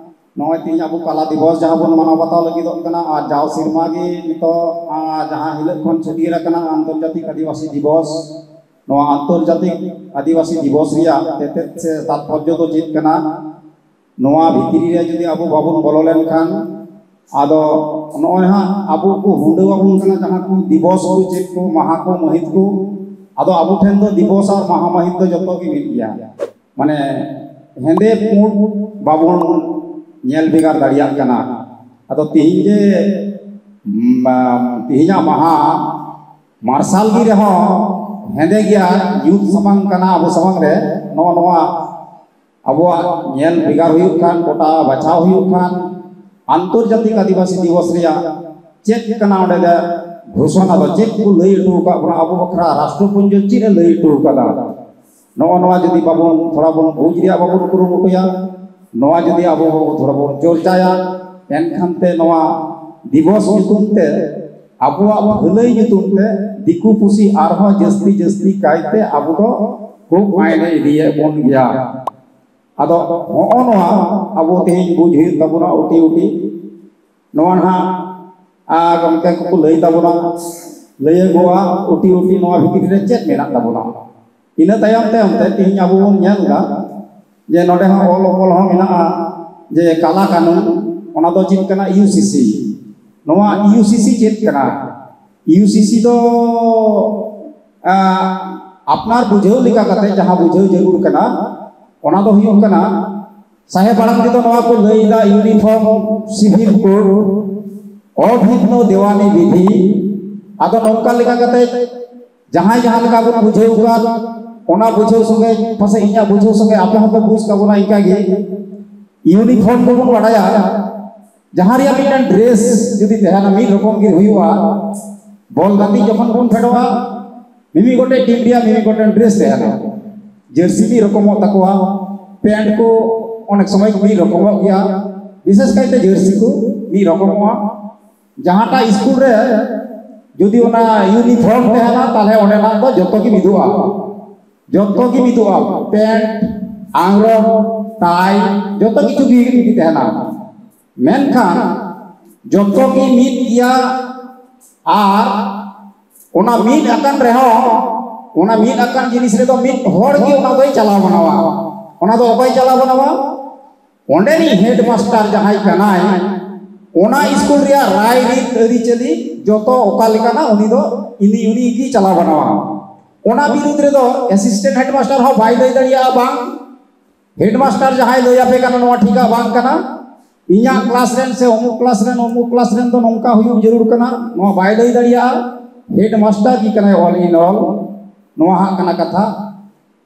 ᱱᱚᱜᱼᱚᱭ ᱛᱮᱦᱮᱧ ᱟᱵᱚ ᱠᱟᱞᱟ ᱫᱤᱵᱚᱥ ᱡᱟᱦᱟᱸ ᱵᱚᱱ ᱢᱟᱱᱟᱣ ᱵᱟᱛᱟᱣ ᱞᱟᱹᱜᱤᱫᱚᱜ ᱠᱟᱱᱟ, ᱟᱨ ᱡᱟᱣ ᱥᱮᱨᱢᱟ ᱜᱮ ᱱᱤᱛᱚᱜ, ᱟᱨ ᱡᱟᱦᱟᱸ ᱦᱤᱞᱳᱜ ᱠᱷᱚᱱ ᱪᱷᱟᱹᱴᱭᱟᱹᱨ ᱟᱠᱟᱱᱟ ᱟᱱᱛᱚᱨᱡᱟᱛᱤᱠ ᱟᱹᱫᱤᱵᱟᱹᱥᱤ ᱫᱤᱵᱚᱥ, ᱱᱚᱣᱟ ᱟᱱᱛᱚᱨᱡᱟᱛᱤᱠ ᱟᱹᱫᱤᱵᱟᱹᱥᱤ ᱫᱤᱵᱚᱥ ᱨᱮᱭᱟᱜ ᱛᱮᱛᱮᱫ ᱥᱮ ᱛᱟᱛᱯᱚᱨᱡᱚ ᱫᱚ ᱪᱮᱫ ᱠᱟᱱᱟ? ᱱᱚᱣᱟ ᱵᱷᱤᱛᱨᱤ ᱨᱮ ᱡᱩᱫᱤ ᱟᱵᱚ ᱵᱟᱵᱚᱱ ᱵᱚᱞᱚ ᱞᱮᱱᱠᱷᱟᱱ, ᱟᱫᱚ ᱱᱚᱜᱼᱚᱭ ᱦᱟᱸᱜ ᱟᱵᱚ ᱠᱚ ᱦᱩᱰᱟᱹᱣ ᱟᱵᱚᱱ ᱠᱟᱱᱟ ᱡᱟᱦᱟᱸ ᱠᱚ ᱫᱤᱵᱚᱥ ᱠᱚ, ᱪᱮᱫ ᱠᱚ ᱢᱟᱦᱟ ᱠᱚ, ᱢᱟᱹᱦᱤᱛ ᱠᱚ, ᱟᱫᱚ ᱟᱵᱚ ᱴᱷᱮᱱ ᱫᱚ ᱫᱤᱵᱚᱥ ᱟᱨ ᱢᱟᱦᱟ ᱢᱟᱹᱦᱤᱛ ᱫᱚ ᱡᱚᱛᱚ ᱜᱮ ᱢᱤᱫ ᱜᱮᱭᱟ᱾ ᱢᱟᱱᱮ ᱦᱮᱸᱫᱮ ᱯᱩᱸᱰ ᱵᱟᱵᱚᱱ ᱧᱮᱞ ᱵᱷᱮᱜᱟᱨ ᱫᱟᱲᱮᱭᱟᱜ ᱠᱟᱱᱟ᱾ ᱟᱫᱚ ᱛᱤᱦᱤᱧ ᱡᱮ, ᱢᱟ, ᱛᱤᱦᱤᱧᱟᱜ ᱢᱟᱦᱟ ᱢᱟᱨᱥᱟᱞ ᱜᱮ ᱨᱮᱦᱚᱸ ᱦᱮᱸᱫᱮ ᱜᱮᱭᱟ, ᱧᱩᱛ ᱥᱟᱢᱟᱝ ᱠᱟᱱᱟ ᱟᱵᱚ ᱥᱟᱢᱟᱝ ᱨᱮ᱾ ᱱᱚᱜᱼᱚ ᱱᱚᱣᱟ ᱟᱵᱚᱣᱟᱜ ᱧᱮᱞ ᱵᱷᱮᱜᱟᱨ ᱦᱩᱭᱩᱜ ᱠᱷᱟᱱ, ᱜᱚᱴᱟ ᱵᱟᱪᱷᱟᱣ ᱦᱩᱭᱩᱜ ᱠᱷᱟᱱ, ᱟᱱᱛᱚᱨᱡᱟᱛᱤᱠ ᱟᱹᱫᱤᱵᱟᱹᱥᱤ ᱫᱤᱵᱚᱥ ᱨᱮᱭᱟᱜ ᱪᱮᱫ ᱠᱟᱱᱟ ᱚᱸᱰᱮ ᱫᱚ ᱜᱷᱳᱥᱚᱱᱟ ᱫᱚ, ᱪᱮᱫ ᱠᱚ ᱞᱟᱹᱭ ᱦᱚᱴᱚ ᱟᱠᱟᱫ ᱵᱚᱱᱟ ᱟᱵᱚ ᱵᱟᱠᱷᱨᱟ, ᱨᱟᱥᱴᱨᱚᱯᱩᱧᱡᱚ ᱪᱮᱫ ᱮ ᱞᱟᱹᱭ ᱦᱚᱴᱚ ᱟᱠᱟᱫᱟ? ᱱᱚᱜᱼᱚ ᱱᱚᱣᱟ ᱡᱩᱫᱤ ᱵᱟᱵᱚᱱ, ᱛᱷᱚᱲᱟ ᱵᱚᱱ ᱵᱩᱡᱽ ᱨᱮᱭᱟᱜ ᱵᱟᱵᱚᱱ ᱠᱩᱨᱩᱢᱩᱴᱩᱭᱟ, ᱱᱚᱣᱟ ᱡᱩᱫᱤ ᱟᱵᱚ ᱵᱟᱵᱚ ᱛᱷᱚᱲᱟ ᱵᱚᱱ ᱪᱚᱨᱪᱟᱭᱟ, ᱮᱱᱠᱷᱟᱱ ᱛᱮ ᱱᱚᱣᱟ ᱫᱤᱵᱚᱥ ᱧᱩᱛᱩᱢ ᱛᱮ, ᱟᱵᱚᱣᱟᱜ ᱵᱷᱟᱹᱞᱟᱹᱭ ᱧᱩᱛᱩᱢ ᱛᱮ ᱫᱤᱠᱩ ᱯᱩᱥᱤ ᱟᱨᱦᱚᱸ ᱡᱟᱹᱥᱛᱤ ᱡᱟᱹᱥᱛᱤ ᱠᱟᱭᱛᱮ ᱟᱵᱚ ᱫᱚ ᱠᱷᱩᱵ ᱟᱭᱱᱮ ᱤᱫᱤᱭᱮᱫ ᱵᱚᱱ ᱜᱮᱭᱟ᱾ ᱟᱫᱚ ᱦᱚᱸᱜᱼᱚ ᱱᱚᱣᱟ ᱟᱵᱚ ᱛᱮᱦᱮᱧ ᱵᱩᱡᱽ ᱦᱩᱭᱩᱜ ᱛᱟᱵᱚᱱᱟ ᱩᱴᱤ ᱩᱴᱤ᱾ ᱱᱚᱣᱟ ᱱᱟᱦᱟᱜ, ᱟ, ᱜᱚᱢᱠᱮ ᱠᱚᱠᱚ ᱞᱟᱹᱭ ᱛᱟᱵᱚᱱᱟ, ᱞᱟᱹᱭᱟᱹᱜᱚᱜᱼᱟ ᱩᱴᱤ ᱩᱴᱤ ᱱᱚᱣᱟ ᱵᱷᱤᱛᱨᱤ ᱨᱮ ᱪᱮᱫ ᱢᱮᱱᱟᱜ ᱛᱟᱵᱚᱱᱟ᱾ ᱤᱱᱟᱹ ᱛᱟᱭᱚᱢ ᱛᱟᱭᱚᱢ ᱛᱮ ᱛᱮᱦᱮᱧ ᱟᱵᱚ ᱵᱚᱱ ᱧᱮᱞ ᱮᱫᱟ ᱡᱮ ᱱᱚᱰᱮ ᱦᱚᱸ ᱚᱞ ᱚᱯᱚᱞ ᱦᱚᱸ ᱢᱮᱱᱟᱜᱼᱟ ᱡᱮ ᱠᱟᱞᱟ ᱠᱟᱹᱱᱩᱱ, ᱚᱱᱟ ᱫᱚ ᱪᱮᱫ ᱠᱟᱱᱟ? ᱤᱭᱩ ᱥᱤ ᱥᱤ᱾ ᱱᱚᱣᱟ ᱤᱭᱩ ᱥᱤ ᱥᱤ ᱪᱮᱫ ᱠᱟᱱᱟ? ᱤᱭᱩ ᱥᱤ ᱥᱤ ᱫᱚ, ᱟ, ᱟᱯᱱᱟᱨ ᱵᱩᱡᱷᱟᱹᱣ ᱞᱮᱠᱟ ᱠᱟᱛᱮ ᱡᱟᱦᱟᱸ ᱵᱩᱡᱷᱟᱹᱣ ᱡᱟᱹᱨᱩᱲ ᱠᱟᱱᱟ, ᱚᱱᱟ ᱫᱚ ᱦᱩᱭᱩᱜ ᱠᱟᱱᱟ, ᱥᱟᱦᱮᱵ ᱟᱲᱟᱝ ᱛᱮᱫᱚ ᱱᱚᱣᱟ ᱠᱚ ᱞᱟᱹᱭ ᱮᱫᱟ ᱤᱭᱩᱱᱤᱯᱷᱚᱨᱢ ᱥᱤᱵᱷᱤᱞ ᱠᱳᱰ, ᱚᱵᱷᱤᱱᱱᱚ ᱫᱮᱣᱟᱱᱤ ᱵᱤᱫᱷᱤ᱾ ᱟᱫᱚ ᱱᱚᱝᱠᱟ ᱞᱮᱠᱟ ᱠᱟᱛᱮ ᱡᱟᱦᱟᱸᱭ ᱡᱟᱦᱟᱸ ᱞᱮᱠᱟ ᱵᱚᱱ ᱵᱩᱡᱷᱟᱹᱣ ᱠᱟᱫ, ᱚᱱᱟ ᱵᱩᱡᱷᱟᱹᱣ ᱥᱚᱸᱜᱮ, ᱯᱟᱥᱮᱡ ᱤᱧᱟᱹᱜ ᱵᱩᱡᱷᱟᱹᱣ ᱥᱚᱸᱜᱮ ᱟᱯᱮ ᱦᱚᱸᱯᱮ ᱵᱩᱡᱽ ᱛᱟᱵᱚᱱᱟ ᱤᱱᱠᱟ ᱜᱮ᱾ ᱤᱭᱩᱱᱤᱯᱷᱚᱨᱢ ᱫᱚᱵᱚᱱ ᱵᱟᱰᱟᱭᱟ, ᱡᱟᱦᱟᱸ ᱨᱮᱭᱟᱜ ᱢᱤᱫᱴᱟᱝ ᱰᱨᱮᱥ ᱡᱩᱫᱤ ᱛᱟᱦᱮᱱᱟ, ᱢᱤᱫ ᱨᱚᱠᱚᱢ ᱜᱮ ᱦᱩᱭᱩᱜᱼᱟ᱾ ᱵᱚᱞ ᱜᱟᱛᱮᱜ ᱡᱚᱠᱷᱚᱱ ᱵᱚᱱ ᱯᱷᱮᱰᱚᱜᱼᱟ, ᱢᱤᱢᱤᱫ ᱜᱚᱴᱮᱡ ᱴᱤᱢ ᱨᱮᱭᱟᱜ ᱢᱤᱢᱤᱫ ᱜᱚᱴᱮᱱ ᱰᱨᱮᱥ ᱛᱟᱦᱮᱱᱟ᱾ ᱡᱟᱹᱨᱥᱤ ᱢᱤᱫ ᱨᱚᱠᱚᱢᱚᱜ ᱛᱟᱠᱚᱣᱟ, ᱯᱮᱱᱴ ᱠᱚ ᱚᱱᱮᱠ ᱥᱚᱢᱚᱭ ᱠᱚ ᱢᱤᱫ ᱨᱚᱠᱚᱢᱚᱜ ᱜᱮᱭᱟ, ᱵᱤᱥᱮᱥ ᱠᱟᱭᱛᱮ ᱡᱟᱹᱨᱥᱤ ᱠᱚ ᱢᱤᱫ ᱨᱚᱠᱚᱢᱚᱜᱼᱟ᱾ ᱡᱟᱦᱟᱸᱴᱟᱜ ᱥᱠᱩᱞ ᱨᱮ ᱡᱩᱫᱤ ᱚᱱᱟ ᱤᱭᱩᱱᱤᱯᱷᱚᱨᱢ ᱛᱟᱦᱮᱱᱟ, ᱛᱟᱦᱞᱮ ᱚᱸᱰᱮᱱᱟᱜ ᱫᱚ ᱡᱚᱛᱚ ᱜᱮ ᱢᱤᱫᱚᱜᱼᱟ, ᱡᱚᱛᱚ ᱜᱮ ᱢᱤᱫᱚᱜᱼᱟ, ᱯᱮᱱᱴ, ᱟᱝᱨᱚᱯ, ᱴᱟᱭ, ᱡᱚᱛᱚ ᱠᱤᱪᱷᱩ ᱜᱮ ᱢᱤᱫ ᱛᱟᱦᱮᱱᱟ᱾ ᱢᱮᱱᱠᱷᱟᱱ ᱡᱚᱛᱚ ᱜᱮ ᱢᱤᱫ ᱜᱮᱭᱟ᱾ ᱟᱨ ᱚᱱᱟ ᱢᱤᱫ ᱟᱠᱟᱱ ᱨᱮᱦᱚᱸ, ᱚᱱᱟ ᱢᱤᱫ ᱟᱠᱟᱱ ᱡᱤᱱᱤᱥ ᱨᱮᱫᱚ ᱢᱤᱫ ᱦᱚᱲ ᱜᱮ ᱚᱱᱟ ᱫᱚᱭ ᱪᱟᱞᱟᱣ ᱵᱟᱱᱟᱣᱟ᱾ ᱚᱱᱟ ᱫᱚ ᱚᱠᱚᱭ ᱪᱟᱞᱟᱣ ᱵᱟᱱᱟᱣᱟ? ᱚᱸᱰᱮᱱᱤᱡ ᱦᱮᱰᱢᱟᱥᱴᱟᱨ ᱡᱟᱦᱟᱸᱭ ᱠᱟᱱᱟᱭ, ᱚᱱᱟ ᱥᱠᱩᱞ ᱨᱮᱭᱟᱜ ᱨᱟᱭ ᱨᱤᱛ ᱟᱹᱨᱤᱪᱟᱹᱞᱤ ᱡᱚᱛᱚ ᱚᱠᱟ ᱞᱮᱠᱟᱱᱟ, ᱩᱱᱤ ᱫᱚ ᱤᱱᱤ ᱩᱱᱤ ᱜᱮ ᱪᱟᱞᱟᱣ ᱵᱟᱱᱟᱣᱟ᱾ ᱚᱱᱟ ᱵᱤᱨᱩᱫᱽ ᱨᱮᱫᱚ ᱮᱥᱤᱥᱴᱮᱱᱴ ᱦᱮᱰᱢᱟᱥᱴᱟᱨ ᱦᱚᱸ ᱵᱟᱭ ᱞᱟᱹᱭ ᱫᱟᱲᱮᱭᱟᱜᱼᱟ, ᱵᱟᱝ, ᱦᱮᱰᱢᱟᱥᱴᱟᱨ ᱡᱟᱦᱟᱸᱭ ᱞᱟᱹᱭ ᱟᱯᱮ ᱠᱟᱱᱟ ᱱᱚᱣᱟ ᱴᱷᱤᱠᱟ ᱵᱟᱝ ᱠᱟᱱᱟ, ᱤᱧᱟᱹᱜ ᱠᱞᱟᱥ ᱨᱮᱱ ᱥᱮ ᱚᱢᱩᱠ ᱠᱞᱟᱥ ᱨᱮᱱ, ᱚᱢᱩᱠ ᱠᱞᱟᱥ ᱨᱮᱱ ᱫᱚ ᱱᱚᱝᱠᱟ ᱦᱩᱭᱩᱜ ᱡᱟᱹᱨᱩᱲ ᱠᱟᱱᱟ, ᱱᱚᱣᱟ ᱵᱟᱭ ᱞᱟᱹᱭ ᱫᱟᱲᱮᱭᱟᱜᱼᱟ᱾ ᱦᱮᱰᱢᱟᱥᱴᱟᱨ ᱜᱮ ᱠᱟᱱᱟᱭ all in all᱾ ᱱᱚᱣᱟ ᱦᱟᱸᱜ ᱠᱟᱱᱟ ᱠᱟᱛᱷᱟ᱾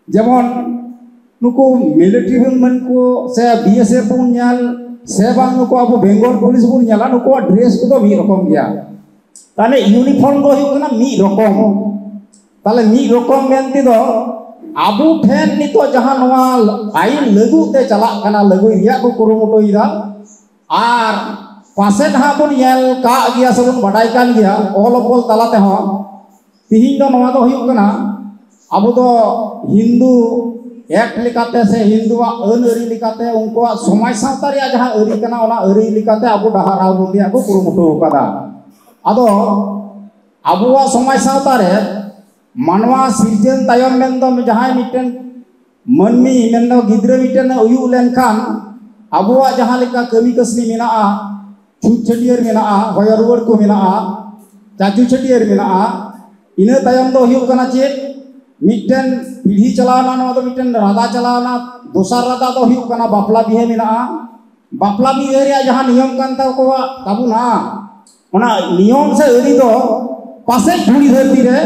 ᱡᱮᱢᱚᱱ ᱱᱩᱠᱩ ᱢᱤᱞᱤᱴᱟᱨᱤ ᱵᱚᱱ ᱢᱮᱱ ᱠᱚ ᱥᱮ ᱵᱤ ᱮᱥ ᱮᱯᱷ ᱵᱚᱱ ᱧᱮᱞ ᱥᱮ ᱵᱟᱝ ᱱᱩᱠᱩ ᱟᱵᱚ ᱵᱮᱝᱜᱚᱞ ᱯᱩᱞᱤᱥ ᱵᱚᱱ ᱧᱮᱞᱟ, ᱱᱩᱠᱩᱣᱟᱜ ᱰᱨᱮᱥ ᱠᱚᱫᱚ ᱢᱤᱫ ᱨᱚᱠᱚᱢ ᱜᱮᱭᱟ᱾ ᱛᱟᱦᱞᱮ ᱤᱭᱩᱱᱤᱯᱷᱚᱨᱢ ᱫᱚ ᱦᱩᱭᱩᱜ ᱠᱟᱱᱟ ᱢᱤᱫ ᱨᱚᱠᱚᱢ᱾ ᱛᱟᱦᱞᱮ ᱢᱤᱫ ᱨᱚᱠᱚᱢ ᱢᱮᱱ ᱛᱮᱫᱚ ᱟᱵᱚ ᱴᱷᱮᱱ ᱱᱤᱛᱚᱜ ᱡᱟᱦᱟᱸ ᱱᱚᱣᱟ ᱟᱹᱭᱤᱱ ᱞᱟᱹᱜᱩ ᱛᱮ ᱪᱟᱞᱟᱜ ᱠᱟᱱᱟ, ᱞᱟᱹᱜᱩᱭ ᱨᱮᱭᱟᱜ ᱠᱚ ᱠᱩᱨᱩᱢᱩᱴᱩᱭᱮᱫᱟ, ᱟᱨ ᱯᱟᱥᱮᱡ ᱦᱟᱸᱜ ᱵᱚᱱ ᱧᱮᱞ ᱠᱟᱜ ᱜᱮᱭᱟ ᱥᱮᱵᱚᱱ ᱵᱟᱰᱟᱭ ᱠᱟᱱ ᱜᱮᱭᱟ ᱚᱞ ᱚᱯᱚᱞ ᱛᱟᱞᱟ ᱛᱮᱦᱚᱸ᱾ ᱛᱤᱦᱤᱧ ᱫᱚ ᱱᱚᱣᱟ ᱫᱚ ᱦᱩᱭᱩᱜ ᱠᱟᱱᱟ, ᱟᱵᱚ ᱫᱚ ᱦᱤᱱᱫᱩ ᱮᱠᱴ ᱞᱮᱠᱟᱛᱮ ᱥᱮ ᱦᱤᱱᱫᱩᱣᱟᱜ ᱟᱹᱱ ᱟᱹᱨᱤ ᱞᱮᱠᱟᱛᱮ, ᱩᱱᱠᱩᱣᱟᱜ ᱥᱚᱢᱟᱡᱽ ᱥᱟᱶᱛᱟ ᱨᱮᱭᱟᱜ ᱡᱟᱦᱟᱸ ᱟᱹᱨᱤ ᱠᱟᱱᱟ, ᱚᱱᱟ ᱟᱹᱨᱤ ᱞᱮᱠᱟᱛᱮ ᱟᱵᱚ ᱰᱟᱦᱟᱨ ᱦᱟᱣ ᱵᱚᱱ ᱨᱮᱭᱟᱜ ᱠᱚ ᱠᱩᱨᱩᱢᱩᱴᱩ ᱟᱠᱟᱫᱟ᱾ ᱟᱫᱚ ᱟᱵᱚᱣᱟᱜ ᱥᱚᱢᱟᱡᱽ ᱥᱟᱶᱛᱟ ᱨᱮ ᱢᱟᱱᱣᱟ ᱥᱤᱨᱡᱟᱹᱱ ᱛᱟᱭᱚᱢ ᱢᱮᱱᱫᱚ ᱡᱟᱦᱟᱸᱭ ᱢᱤᱫᱴᱮᱱ ᱢᱟᱹᱱᱢᱤ ᱢᱮᱱᱫᱚ ᱜᱤᱫᱽᱨᱟᱹ ᱢᱤᱫᱴᱮᱱ ᱮ ᱦᱩᱭᱩᱜ ᱞᱮᱱᱠᱷᱟᱱ, ᱟᱵᱚᱣᱟᱜ ᱡᱟᱦᱟᱸ ᱞᱮᱠᱟ ᱠᱟᱹᱢᱤ ᱠᱟᱹᱥᱱᱤ ᱢᱮᱱᱟᱜᱼᱟ, ᱪᱷᱩᱛ ᱪᱷᱟᱹᱴᱭᱟᱹᱨ ᱢᱮᱱᱟᱜᱼᱟ, ᱦᱚᱭᱚ ᱨᱩᱣᱟᱹᱲ ᱠᱚ ᱢᱮᱱᱟᱜᱼᱟ, ᱪᱟᱪᱩ ᱪᱷᱟᱹᱴᱭᱟᱹᱨ ᱢᱮᱱᱟᱜᱼᱟ, ᱤᱱᱟᱹ ᱛᱟᱭᱚᱢ ᱫᱚ ᱦᱩᱭᱩᱜ ᱠᱟᱱᱟ ᱪᱮᱫ? ᱢᱤᱫᱴᱮᱱ ᱯᱤᱲᱦᱤ ᱪᱟᱞᱟᱣᱱᱟ, ᱱᱚᱣᱟ ᱫᱚ ᱢᱤᱫᱴᱮᱱ ᱨᱟᱫᱟ ᱪᱟᱞᱟᱣᱱᱟ, ᱫᱚᱥᱟᱨ ᱨᱟᱫᱟ ᱫᱚ ᱦᱩᱭᱩᱜ ᱠᱟᱱᱟ ᱵᱟᱯᱞᱟ ᱵᱤᱦᱟᱹ ᱢᱮᱱᱟᱜᱼᱟ᱾ ᱵᱟᱯᱞᱟ ᱵᱤᱦᱟᱹ ᱨᱮᱭᱟᱜ ᱡᱟᱦᱟᱸ ᱱᱤᱭᱚᱢ ᱠᱟᱱ ᱛᱟᱠᱚᱣᱟ ᱛᱟᱵᱚᱱᱟ, ᱚᱱᱟ ᱱᱤᱭᱚᱢ ᱥᱮ ᱟᱹᱨᱤ ᱫᱚ ᱯᱟᱥᱮᱡ ᱫᱷᱩᱲᱤ ᱫᱷᱟᱹᱨᱛᱤ ᱨᱮ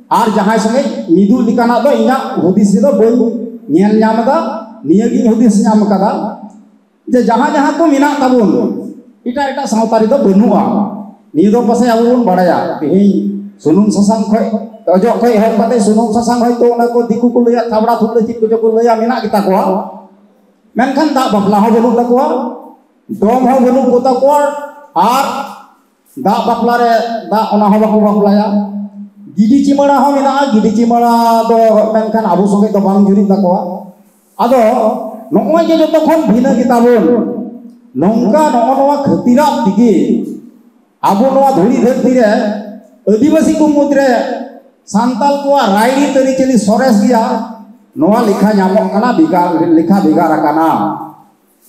ᱟᱨ ᱡᱟᱦᱟᱸᱭ ᱥᱚᱸᱜᱮ ᱢᱤᱫᱩᱜ ᱞᱮᱠᱟᱱᱟᱜ ᱫᱚ ᱤᱧᱟᱹᱜ ᱦᱩᱫᱤᱥ ᱨᱮᱫᱚ ᱵᱟᱹᱧ ᱧᱮᱞ ᱧᱟᱢ ᱮᱫᱟ᱾ ᱱᱤᱭᱟᱹᱜᱤᱧ ᱦᱩᱫᱤᱥ ᱧᱟᱢ ᱟᱠᱟᱫᱟ ᱡᱮ ᱡᱟᱦᱟᱸ ᱡᱟᱦᱟᱸ ᱠᱚ ᱢᱮᱱᱟᱜ ᱛᱟᱵᱚᱱ, ᱮᱴᱟᱜ ᱮᱴᱟᱜ ᱥᱟᱶᱛᱟ ᱨᱮᱫᱚ ᱵᱟᱹᱱᱩᱜᱼᱟ᱾ ᱱᱤᱭᱟᱹ ᱫᱚ ᱯᱟᱥᱮᱡ ᱟᱵᱚ ᱵᱚᱱ ᱵᱟᱲᱟᱭᱟ᱾ ᱛᱮᱦᱮᱧ ᱥᱩᱱᱩᱢ ᱥᱟᱥᱟᱝ ᱠᱷᱚᱡ, ᱚᱡᱚᱜ ᱠᱷᱚᱡ ᱮᱦᱚᱵ ᱠᱟᱛᱮ ᱥᱩᱱᱩᱢ ᱥᱟᱥᱟᱝ ᱦᱚᱭᱛᱳ ᱚᱱᱟ ᱠᱚ ᱫᱤᱠᱩ ᱠᱚ ᱞᱟᱹᱭᱟ, ᱛᱷᱟᱵᱲᱟ ᱛᱷᱩᱵᱲᱟᱹ ᱪᱮᱫ ᱠᱚᱪᱚ ᱠᱚ ᱞᱟᱹᱭᱟ, ᱢᱮᱱᱟᱜ ᱜᱮᱛᱟ ᱠᱚᱣᱟ᱾ ᱢᱮᱱᱠᱷᱟᱱ ᱫᱟᱜ ᱵᱟᱯᱞᱟ ᱦᱚᱸ ᱵᱟᱹᱱᱩᱜ ᱛᱟᱠᱚᱣᱟ, ᱰᱚᱢ ᱦᱚᱸ ᱵᱟᱹᱱᱩᱜ ᱠᱚ ᱛᱟᱠᱚᱣᱟ, ᱟᱨ ᱫᱟᱜ ᱵᱟᱯᱞᱟ ᱨᱮ ᱫᱟᱜ ᱚᱱᱟ ᱦᱚᱸ ᱵᱟᱠᱚ ᱵᱟᱯᱞᱟᱭᱟ᱾ ᱜᱤᱰᱤ ᱪᱤᱢᱟᱹᱲᱟ ᱦᱚᱸ ᱢᱮᱱᱟᱜᱼᱟ, ᱜᱤᱰᱤ ᱪᱤᱢᱟᱹᱲᱟ ᱫᱚ ᱢᱮᱱᱠᱷᱟᱱ ᱟᱵᱚ ᱥᱚᱸᱜᱮ ᱫᱚ ᱵᱟᱝ ᱡᱩᱨᱤᱜ ᱛᱟᱠᱚᱣᱟ᱾ ᱟᱫᱚ ᱱᱚᱜᱼᱚᱭ ᱡᱮ ᱡᱚᱛᱚ ᱠᱷᱚᱱ ᱵᱷᱤᱱᱟᱹ ᱜᱮᱛᱟ ᱵᱚᱱ, ᱱᱚᱝᱠᱟ ᱱᱚᱜᱼᱚ ᱱᱚᱣᱟ ᱠᱷᱟᱹᱛᱤᱨᱟᱜ ᱛᱮᱜᱮ ᱟᱵᱚ ᱱᱚᱣᱟ ᱫᱷᱩᱲᱤ ᱫᱷᱟᱹᱨᱛᱤ ᱨᱮ ᱟᱹᱫᱤᱵᱟᱹᱥᱤ ᱠᱚ ᱢᱩᱫᱽᱨᱮ ᱥᱟᱱᱛᱟᱞ ᱠᱚᱣᱟᱜ ᱨᱟᱭᱨᱤᱛ ᱟᱹᱨᱤᱪᱟᱹᱞᱤ ᱥᱚᱨᱮᱥ ᱜᱮᱭᱟ, ᱱᱚᱣᱟ ᱞᱮᱠᱷᱟ ᱧᱟᱢᱚᱜ ᱠᱟᱱᱟ, ᱵᱷᱮᱜᱟᱨ, ᱞᱮᱠᱷᱟ ᱵᱷᱮᱜᱟᱨ ᱟᱠᱟᱱᱟ᱾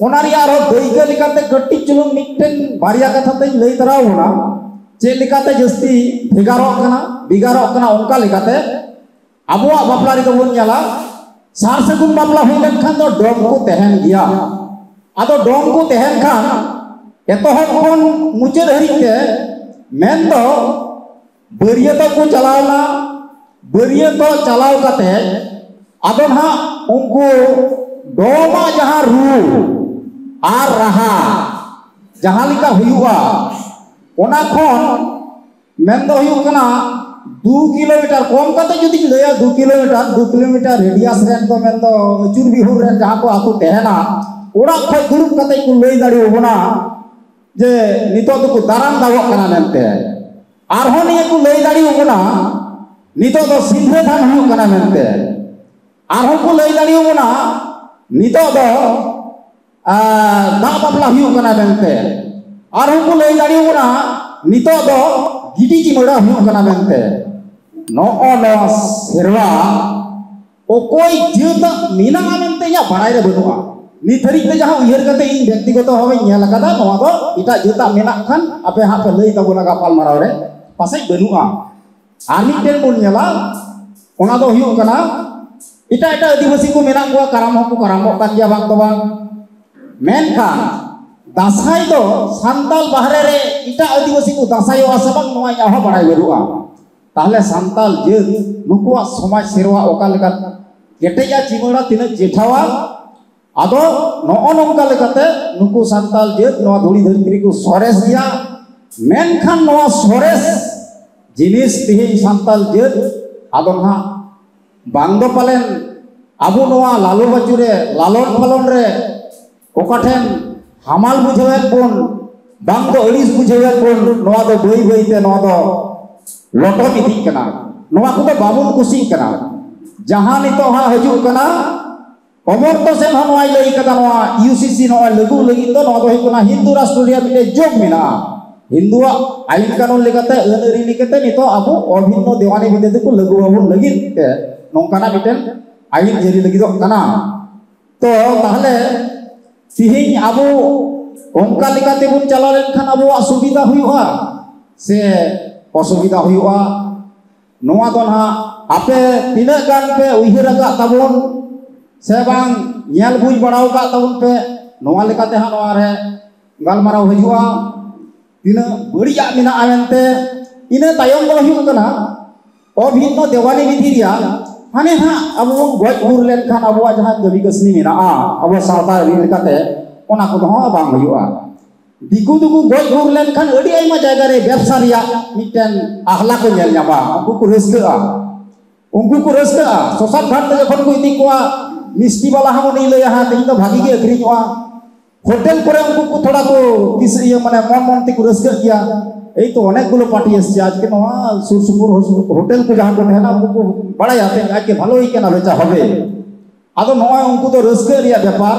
ᱚᱱᱟ ᱨᱮᱭᱟᱜ ᱟᱨᱦᱚᱸ ᱫᱟᱹᱭᱠᱟᱹ ᱞᱮᱠᱟᱛᱮ ᱠᱟᱹᱴᱤᱡ ᱪᱩᱞᱩᱝ ᱢᱤᱫᱴᱮᱱ ᱵᱟᱨᱭᱟ ᱠᱟᱛᱷᱟ ᱛᱮᱧ ᱞᱟᱹᱭ ᱛᱟᱨᱟ ᱵᱚᱱᱟ, ᱪᱮᱫ ᱞᱮᱠᱟᱛᱮ ᱡᱟᱹᱥᱛᱤ ᱵᱷᱮᱜᱟᱨᱚᱜ ᱠᱟᱱᱟ, ᱵᱷᱮᱜᱟᱨᱚᱜ ᱠᱟᱱᱟ᱾ ᱚᱱᱠᱟ ᱞᱮᱠᱟᱛᱮ ᱟᱵᱚᱣᱟᱜ ᱵᱟᱯᱞᱟ ᱨᱮᱫᱚ ᱵᱚᱱ ᱧᱮᱞᱟ, ᱥᱟᱨ ᱥᱟᱹᱜᱩᱱ ᱵᱟᱯᱞᱟ ᱦᱩᱭ ᱞᱮᱱᱠᱷᱟᱱ ᱫᱚ ᱰᱚᱢ ᱠᱚ ᱛᱟᱦᱮᱱ ᱜᱮᱭᱟ᱾ ᱟᱫᱚ ᱰᱚᱢ ᱠᱚ ᱛᱟᱦᱮᱱ ᱠᱷᱟᱱ ᱮᱛᱚᱦᱚᱵ ᱠᱷᱚᱱ ᱢᱩᱪᱟᱹᱫ ᱦᱟᱹᱨᱤᱡ ᱛᱮ, ᱢᱮᱱᱫᱚ ᱵᱟᱹᱨᱭᱟᱹᱛᱚᱜ ᱠᱚ ᱪᱟᱞᱟᱣᱱᱟ, ᱵᱟᱹᱨᱭᱟᱹᱛᱚᱜ ᱪᱟᱞᱟᱣ ᱠᱟᱛᱮ ᱟᱫᱚ ᱱᱟᱦᱟᱜ ᱩᱱᱠᱩ ᱰᱚᱢᱟᱜ ᱡᱟᱦᱟᱸ ᱨᱩ ᱟᱨ ᱨᱟᱦᱟ ᱡᱟᱦᱟᱸ ᱞᱮᱠᱟ ᱦᱩᱭᱩᱜᱼᱟ, ᱚᱱᱟ ᱠᱷᱚᱱ ᱢᱮᱱ ᱫᱚ ᱦᱩᱭᱩᱜ ᱠᱟᱱᱟ ᱫᱩ ᱠᱤᱞᱳᱢᱤᱴᱟᱨ, ᱠᱚᱢ ᱠᱟᱛᱮ ᱡᱩᱫᱤᱧ ᱞᱟᱹᱭᱟ, ᱫᱩ ᱠᱤᱞᱳᱢᱤᱴᱟᱨ, ᱫᱩ ᱠᱤᱞᱳᱢᱤᱴᱟᱨ ᱨᱮᱰᱤᱭᱟᱥ ᱨᱮᱱ ᱫᱚ ᱢᱮᱱ ᱫᱚ ᱟᱹᱪᱩᱨ ᱵᱤᱦᱩᱨ ᱨᱮᱱ ᱡᱟᱦᱟᱸ ᱠᱚ ᱟᱹᱛᱩ ᱛᱟᱦᱮᱱᱟ, ᱚᱲᱟᱜ ᱠᱷᱚᱱ ᱫᱩᱲᱩᱵ ᱠᱟᱛᱮ ᱠᱚ ᱞᱟᱹᱭ ᱫᱟᱲᱮᱭᱟᱵᱚᱱᱟ ᱡᱮ ᱱᱤᱛᱚᱜ ᱫᱚᱠᱚ ᱫᱟᱨᱟᱢ ᱫᱟᱵᱚᱜ ᱠᱟᱱᱟ ᱢᱮᱱᱛᱮ᱾ ᱟᱨᱦᱚᱸ ᱱᱤᱭᱟᱹ ᱠᱚ ᱞᱟᱹᱭ ᱫᱟᱲᱮᱭᱟᱵᱚᱱᱟ ᱱᱤᱛᱚᱜ ᱫᱚ ᱥᱤᱸᱫᱽᱨᱟᱹ ᱫᱟᱱ ᱦᱩᱭᱩᱜ ᱠᱟᱱᱟ ᱢᱮᱱᱛᱮ᱾ ᱟᱨᱦᱚᱸ ᱠᱚ ᱞᱟᱹᱭ ᱫᱟᱲᱮᱭᱟᱵᱚᱱᱟ ᱱᱤᱛᱚᱜ ᱫᱚ ᱟᱨ ᱫᱟᱜ ᱵᱟᱯᱞᱟ ᱦᱩᱭᱩᱜ ᱠᱟᱱᱟ ᱢᱮᱱᱛᱮ᱾ ᱟᱨᱦᱚᱸ ᱠᱚ ᱞᱟᱹᱭ ᱫᱟᱲᱮᱭᱟᱵᱚᱱᱟ ᱱᱤᱛᱚᱜ ᱫᱚ ᱜᱤᱰᱤ ᱪᱤᱢᱟᱹᱲᱟ ᱦᱩᱭᱩᱜ ᱠᱟᱱᱟ ᱢᱮᱱᱛᱮ᱾ ᱱᱚᱜᱼᱚ ᱱᱚᱣᱟ ᱥᱮᱨᱣᱟ ᱚᱠᱚᱭ ᱡᱟᱹᱛᱟᱜ ᱢᱮᱱᱟᱜᱼᱟ ᱢᱮᱱᱛᱮ ᱤᱧᱟᱹᱜ ᱵᱟᱲᱟᱭ ᱨᱮ ᱵᱟᱹᱱᱩᱜᱼᱟ᱾ ᱱᱤᱛ ᱫᱷᱟᱹᱨᱤᱡ ᱛᱮ ᱡᱟᱦᱟᱸ ᱩᱭᱦᱟᱹᱨ ᱠᱟᱛᱮ ᱤᱧ ᱵᱮᱠᱛᱤᱜᱚᱛᱚ ᱵᱷᱟᱵᱮᱧ ᱧᱮᱞ ᱟᱠᱟᱫᱟ, ᱱᱚᱣᱟ ᱫᱚ ᱮᱴᱟᱜ ᱡᱟᱹᱛᱟᱜ ᱢᱮᱱᱟᱜ ᱠᱷᱟᱱ ᱟᱯᱮ ᱦᱟᱸᱜ ᱯᱮ ᱞᱟᱹᱭ ᱛᱟᱵᱚᱱᱟ ᱜᱟᱯᱟᱞᱢᱟᱨᱟᱣ ᱨᱮ, ᱯᱟᱥᱮᱡ ᱵᱟᱹᱱᱩᱜᱼᱟ᱾ ᱟᱨ ᱢᱤᱫᱴᱮᱱ ᱵᱚᱱ ᱧᱮᱞᱟ, ᱚᱱᱟ ᱫᱚ ᱦᱩᱭᱩᱜ ᱠᱟᱱᱟ ᱮᱴᱟᱜ ᱮᱴᱟᱜ ᱟᱹᱫᱤᱵᱟᱹᱥᱤ ᱠᱚ ᱢᱮᱱᱟᱜ ᱠᱚᱣᱟ, ᱠᱟᱨᱟᱢ ᱦᱚᱸᱠᱚ ᱠᱟᱨᱟᱢᱚᱜ ᱠᱟᱱ ᱜᱮᱭᱟ ᱵᱟᱝ ᱫᱚ ᱵᱟᱝ᱾ ᱢᱮᱱᱠᱷᱟᱱ ᱫᱟᱸᱥᱟᱭ ᱫᱚ ᱥᱟᱱᱛᱟᱲ ᱵᱟᱦᱨᱮ ᱨᱮ ᱮᱴᱟᱜ ᱟᱹᱫᱤᱵᱟᱹᱥᱤ ᱠᱚ ᱫᱟᱸᱥᱟᱭᱚᱜᱼᱟ ᱥᱮ ᱵᱟᱝ, ᱱᱚᱣᱟ ᱤᱧᱟᱹᱜ ᱦᱚᱸ ᱵᱟᱲᱟᱭ ᱵᱟᱹᱱᱩᱜᱼᱟ᱾ ᱛᱟᱦᱞᱮ ᱥᱟᱱᱛᱟᱲ ᱡᱟᱹᱛ ᱱᱩᱠᱩᱣᱟᱜ ᱥᱚᱢᱟᱡᱽ ᱥᱮᱨᱣᱟ ᱚᱠᱟ ᱞᱮᱠᱟ ᱠᱮᱴᱮᱡᱟ, ᱪᱤᱢᱟᱹᱲᱟ ᱛᱤᱱᱟᱹᱜ ᱪᱮᱴᱷᱟᱣᱟ, ᱟᱫᱚ ᱱᱚᱜᱼᱚ ᱱᱚᱝᱠᱟ ᱞᱮᱠᱟᱛᱮ ᱱᱩᱠᱩ ᱥᱟᱱᱛᱟᱲ ᱡᱟᱹᱛ ᱱᱚᱣᱟ ᱫᱷᱩᱲᱤ ᱫᱷᱟᱹᱨᱛᱤ ᱨᱮᱠᱚ ᱥᱚᱨᱮᱥ ᱜᱮᱭᱟ᱾ ᱢᱮᱱᱠᱷᱟᱱ ᱱᱚᱣᱟ ᱥᱚᱨᱮᱥ ᱡᱤᱱᱤᱥ ᱛᱮᱦᱮᱧ ᱥᱟᱱᱛᱟᱲ ᱡᱟᱹᱛ ᱟᱫᱚ ᱱᱟᱦᱟᱜ ᱵᱟᱝ ᱫᱚ ᱯᱟᱞᱮᱱ ᱟᱵᱚ ᱱᱚᱣᱟ ᱞᱟᱞᱚ ᱵᱟᱹᱪᱩ ᱨᱮ, ᱞᱟᱞᱚᱱ ᱯᱟᱞᱚᱱ ᱨᱮ ᱚᱠᱟ ᱴᱷᱮᱱ ᱦᱟᱢᱟᱞ ᱵᱩᱡᱷᱟᱹᱣᱮᱫ ᱵᱚᱱ, ᱵᱟᱝ ᱫᱚ ᱟᱹᱲᱤᱥ ᱵᱩᱡᱷᱟᱹᱣᱮᱫ ᱵᱚᱱ, ᱱᱚᱣᱟ ᱫᱚ ᱵᱟᱹᱭ ᱵᱟᱹᱭ ᱛᱮ ᱱᱚᱣᱟ ᱫᱚ ᱞᱚᱴᱚᱢ ᱤᱫᱤᱜ ᱠᱟᱱᱟ᱾ ᱱᱚᱣᱟ ᱠᱚᱫᱚ ᱵᱟᱵᱚᱱ ᱠᱩᱥᱤᱜ ᱠᱟᱱᱟ᱾ ᱡᱟᱦᱟᱸ ᱱᱤᱛᱚᱜ ᱦᱟᱸᱜ ᱦᱤᱡᱩᱜ ᱠᱟᱱᱟ, ᱚᱢᱚᱨᱛᱚ ᱥᱮᱱ ᱦᱚᱸ ᱱᱚᱣᱟᱭ ᱞᱟᱹᱭ ᱠᱟᱫᱟ, ᱱᱚᱣᱟ ᱤᱭᱩ ᱥᱤ ᱥᱤ ᱱᱚᱣᱟ ᱞᱟᱹᱜᱩ ᱞᱟᱹᱜᱤᱫ ᱫᱚ ᱱᱚᱣᱟ ᱫᱚ ᱦᱩᱭᱩᱜ ᱠᱟᱱᱟ ᱦᱤᱱᱫᱩ ᱨᱟᱥᱴᱨᱚ ᱨᱮᱭᱟᱜ ᱢᱤᱫᱴᱮᱱ ᱡᱳᱜᱽ ᱢᱮᱱᱟᱜᱼᱟ᱾ ᱦᱤᱱᱫᱩᱣᱟᱜ ᱟᱹᱭᱤᱱ ᱠᱟᱹᱱᱩᱱ ᱞᱮᱠᱟᱛᱮ, ᱟᱹᱱ ᱟᱹᱨᱤ ᱞᱮᱠᱟᱛᱮ ᱱᱤᱛᱚᱜ ᱟᱵᱚ ᱚᱵᱷᱤᱱᱱᱚ ᱫᱮᱣᱟᱱᱤ ᱵᱤᱫᱷᱮ ᱫᱚᱠᱚ ᱞᱟᱹᱜᱩ ᱟᱵᱚᱱ ᱞᱟᱹᱜᱤᱫ ᱛᱮ ᱱᱚᱝᱠᱟᱱᱟᱜ ᱢᱤᱫᱴᱮᱱ ᱟᱹᱭᱤᱱ ᱡᱟᱹᱨᱤ ᱞᱟᱹᱜᱤᱫᱚᱜ ᱠᱟᱱᱟ᱾ ᱛᱚ ᱛᱟᱦᱞᱮ ᱛᱤᱦᱤᱧ ᱟᱵᱚ ᱚᱱᱠᱟ ᱞᱮᱠᱟ ᱛᱮᱵᱚᱱ ᱪᱟᱞᱟᱣ ᱞᱮᱱᱠᱷᱟᱱ ᱟᱵᱚᱣᱟᱜ ᱥᱩᱵᱤᱫᱷᱟ ᱦᱩᱭᱩᱜᱼᱟ ᱥᱮ ᱚᱥᱩᱵᱤᱫᱷᱟ ᱦᱩᱭᱩᱜᱼᱟ? ᱱᱚᱣᱟ ᱫᱚ ᱱᱟᱦᱟᱜ ᱟᱯᱮ ᱛᱤᱱᱟᱹᱜ ᱜᱟᱱ ᱯᱮ ᱩᱭᱦᱟᱹᱨ ᱟᱠᱟᱫ ᱛᱟᱵᱚᱱ ᱥᱮ ᱵᱟᱝ ᱧᱮᱞ ᱵᱩᱡᱽ ᱵᱟᱲᱟ ᱟᱠᱟᱫ ᱛᱟᱵᱚᱱ ᱯᱮ, ᱱᱚᱣᱟ ᱞᱮᱠᱟᱛᱮ ᱦᱟᱸᱜ ᱱᱚᱣᱟ ᱨᱮ ᱜᱟᱞᱢᱟᱨᱟᱣ ᱦᱤᱡᱩᱜᱼᱟ᱾ ᱛᱤᱱᱟᱹᱜ ᱵᱟᱹᱲᱤᱡᱟᱜ ᱢᱮᱱᱟᱜᱼᱟ ᱢᱮᱱᱛᱮ᱾ ᱤᱱᱟᱹ ᱛᱟᱭᱚᱢ ᱫᱚ ᱦᱩᱭᱩᱜ ᱠᱟᱱᱟ ᱚᱵᱷᱤᱱᱱᱚ ᱫᱮᱣᱟᱱᱤ ᱵᱤᱫᱷᱤ ᱨᱮᱭᱟᱜ ᱦᱟᱱᱮ ᱦᱟᱸᱜ ᱟᱵᱚ ᱵᱚᱱ ᱜᱚᱡ ᱜᱩᱨ ᱞᱮᱱᱠᱷᱟᱱ ᱟᱵᱚᱣᱟᱜ ᱡᱟᱦᱟᱸ ᱠᱟᱹᱢᱤ ᱠᱟᱹᱥᱱᱤ ᱢᱮᱱᱟᱜᱼᱟ ᱟᱵᱚ ᱥᱟᱶᱛᱟ ᱨᱤᱱ ᱞᱮᱠᱟᱛᱮ, ᱚᱱᱟ ᱠᱚᱫᱚ ᱦᱚᱸ ᱵᱟᱝ ᱦᱩᱭᱩᱜᱼᱟ᱾ ᱫᱤᱠᱩ ᱫᱚᱠᱚ ᱜᱚᱡ ᱜᱩᱨ ᱞᱮᱱᱠᱷᱟᱱ ᱟᱹᱰᱤ ᱟᱭᱢᱟ ᱡᱟᱭᱜᱟ ᱨᱮ ᱵᱮᱵᱽᱥᱟ ᱨᱮᱭᱟᱜ ᱢᱤᱫᱴᱮᱱ ᱟᱦᱞᱟ ᱠᱚ ᱧᱮᱞ ᱧᱟᱢᱟ, ᱩᱱᱠᱩ ᱠᱚ ᱨᱟᱹᱥᱠᱟᱹᱜᱼᱟ᱾ ᱩᱱᱠᱩ ᱠᱚ ᱨᱟᱹᱥᱠᱟᱹᱜᱼᱟ᱾ ᱥᱚᱥᱟᱱ ᱜᱷᱟᱴ ᱛᱮ ᱡᱚᱠᱷᱚᱱ ᱠᱚ ᱤᱫᱤ ᱠᱚᱣᱟ, ᱢᱤᱥᱴᱤ ᱵᱟᱞᱟ ᱦᱚᱸ ᱩᱱᱤ ᱞᱟᱹᱭᱟ, ᱦᱮᱸ, ᱛᱮᱦᱮᱧ ᱫᱚ ᱵᱷᱟᱜᱤ ᱜᱮ ᱟᱹᱠᱷᱨᱤᱧᱚᱜᱼᱟ᱾ ᱦᱳᱴᱮᱞ ᱠᱚᱨᱮ ᱩᱱᱠᱩ ᱠᱚ ᱛᱷᱚᱲᱟ ᱠᱚ ᱠᱤᱥ-, ᱤᱭᱟᱹ, ᱢᱟᱱᱮ, ᱢᱚᱱ ᱢᱚᱱ ᱛᱮᱠᱚ ᱨᱟᱹᱥᱠᱟᱹᱜ ᱜᱮᱭᱟ᱾ ᱮᱭ ᱛᱚ, ᱚᱱᱮᱠ ᱜᱩᱞᱳ ᱯᱟᱨᱴᱤ ᱮᱥᱮ, ᱟᱡᱠᱮ ᱱᱚᱣᱟ ᱥᱩᱨ ᱥᱩᱯᱩᱨ ᱦᱳ-, ᱦᱳᱴᱮᱞ ᱠᱚ ᱡᱟᱦᱟᱸ ᱠᱚ ᱛᱟᱦᱮᱱᱟ, ᱩᱱᱠᱩ ᱠᱚ ᱵᱟᱲᱟᱭᱟ ᱛᱮᱦᱮᱧ ᱟᱡᱠᱮ ᱵᱷᱟᱞᱳ ᱦᱩᱭ ᱠᱟᱱᱟ, ᱵᱮᱪᱟ ᱦᱚᱵᱮ᱾ ᱟᱫᱚ ᱱᱚᱜᱼᱚᱭ ᱩᱱᱠᱩ ᱫᱚ ᱨᱟᱹᱥᱠᱟᱹ ᱨᱮᱭᱟᱜ ᱵᱮᱯᱟᱨ᱾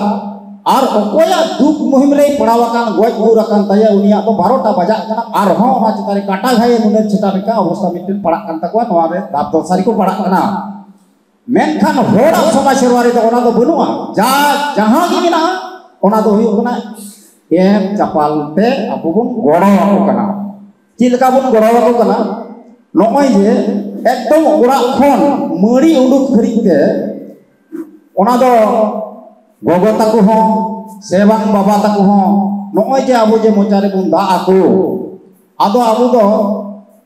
ᱟᱨ ᱚᱠᱚᱭᱟᱜ ᱫᱩᱠ ᱢᱩᱦᱤᱢ ᱨᱮᱭ ᱯᱟᱲᱟᱣ ᱟᱠᱟᱱ, ᱜᱚᱡ ᱜᱩᱨ ᱟᱠᱟᱱ ᱛᱟᱭᱟ, ᱩᱱᱤᱭᱟᱜ ᱫᱚ ᱵᱟᱨᱚᱴᱟ ᱵᱟᱡᱟᱜ ᱠᱟᱱᱟ, ᱟᱨᱦᱚᱸ ᱚᱱᱟ ᱪᱮᱛᱟᱱ ᱨᱮ ᱠᱟᱴᱟ ᱜᱷᱟᱭᱮ ᱱᱩᱱᱟᱹᱨ ᱪᱮᱛᱟᱱ ᱨᱮ ᱚᱵᱚᱥᱛᱟ ᱢᱤᱫᱴᱮᱱ ᱯᱟᱲᱟᱜ ᱠᱟᱱ ᱛᱟᱠᱚᱣᱟ, ᱱᱚᱣᱟ ᱨᱮ ᱫᱟᱵ ᱫᱚᱥᱟᱨᱤ ᱠᱚ ᱯᱟᱲᱟᱜ ᱠᱟᱱᱟ᱾ ᱢᱮᱱᱠᱷᱟᱱ ᱦᱚᱲᱟᱜ ᱥᱚᱢᱟᱡᱽ ᱥᱮᱨᱣᱟ ᱨᱮᱫᱚ ᱚᱱᱟ ᱫᱚ ᱵᱟᱹᱱᱩᱜᱼᱟ᱾ ᱡᱟ, ᱡᱟᱦᱟᱸ ᱜᱮ ᱢᱮᱱᱟᱜᱼᱟ, ᱚᱱᱟ ᱫᱚ ᱦᱩᱭᱩᱜ ᱠᱟᱱᱟ ᱮᱢ ᱪᱟᱯᱟᱞ ᱛᱮ ᱟᱵᱚ ᱵᱚᱱ ᱜᱚᱲᱚ ᱟᱠᱚ ᱠᱟᱱᱟ᱾ ᱪᱮᱫ ᱞᱮᱠᱟ ᱵᱚᱱ ᱜᱚᱲᱚ ᱟᱠᱚ ᱠᱟᱱᱟ? ᱱᱚᱜᱼᱚᱭ ᱡᱮ ᱮᱠᱫᱚᱢ ᱚᱲᱟᱜ ᱠᱷᱚᱱ ᱢᱟᱹᱲᱤ ᱩᱰᱩᱠ ᱫᱷᱟᱹᱨᱤᱡ ᱛᱮ ᱚᱱᱟ ᱫᱚ ᱜᱚᱜᱚ ᱛᱟᱠᱚ ᱦᱚᱸ ᱥᱮ ᱵᱟᱝ ᱵᱟᱵᱟ ᱛᱟᱠᱚ ᱦᱚᱸ, ᱱᱚᱜᱼᱚᱭ ᱡᱮ ᱟᱵᱚ ᱡᱮ ᱢᱚᱪᱟ ᱨᱮᱵᱚᱱ ᱫᱟᱜ ᱟᱠᱚ, ᱟᱫᱚ ᱟᱵᱚ ᱫᱚ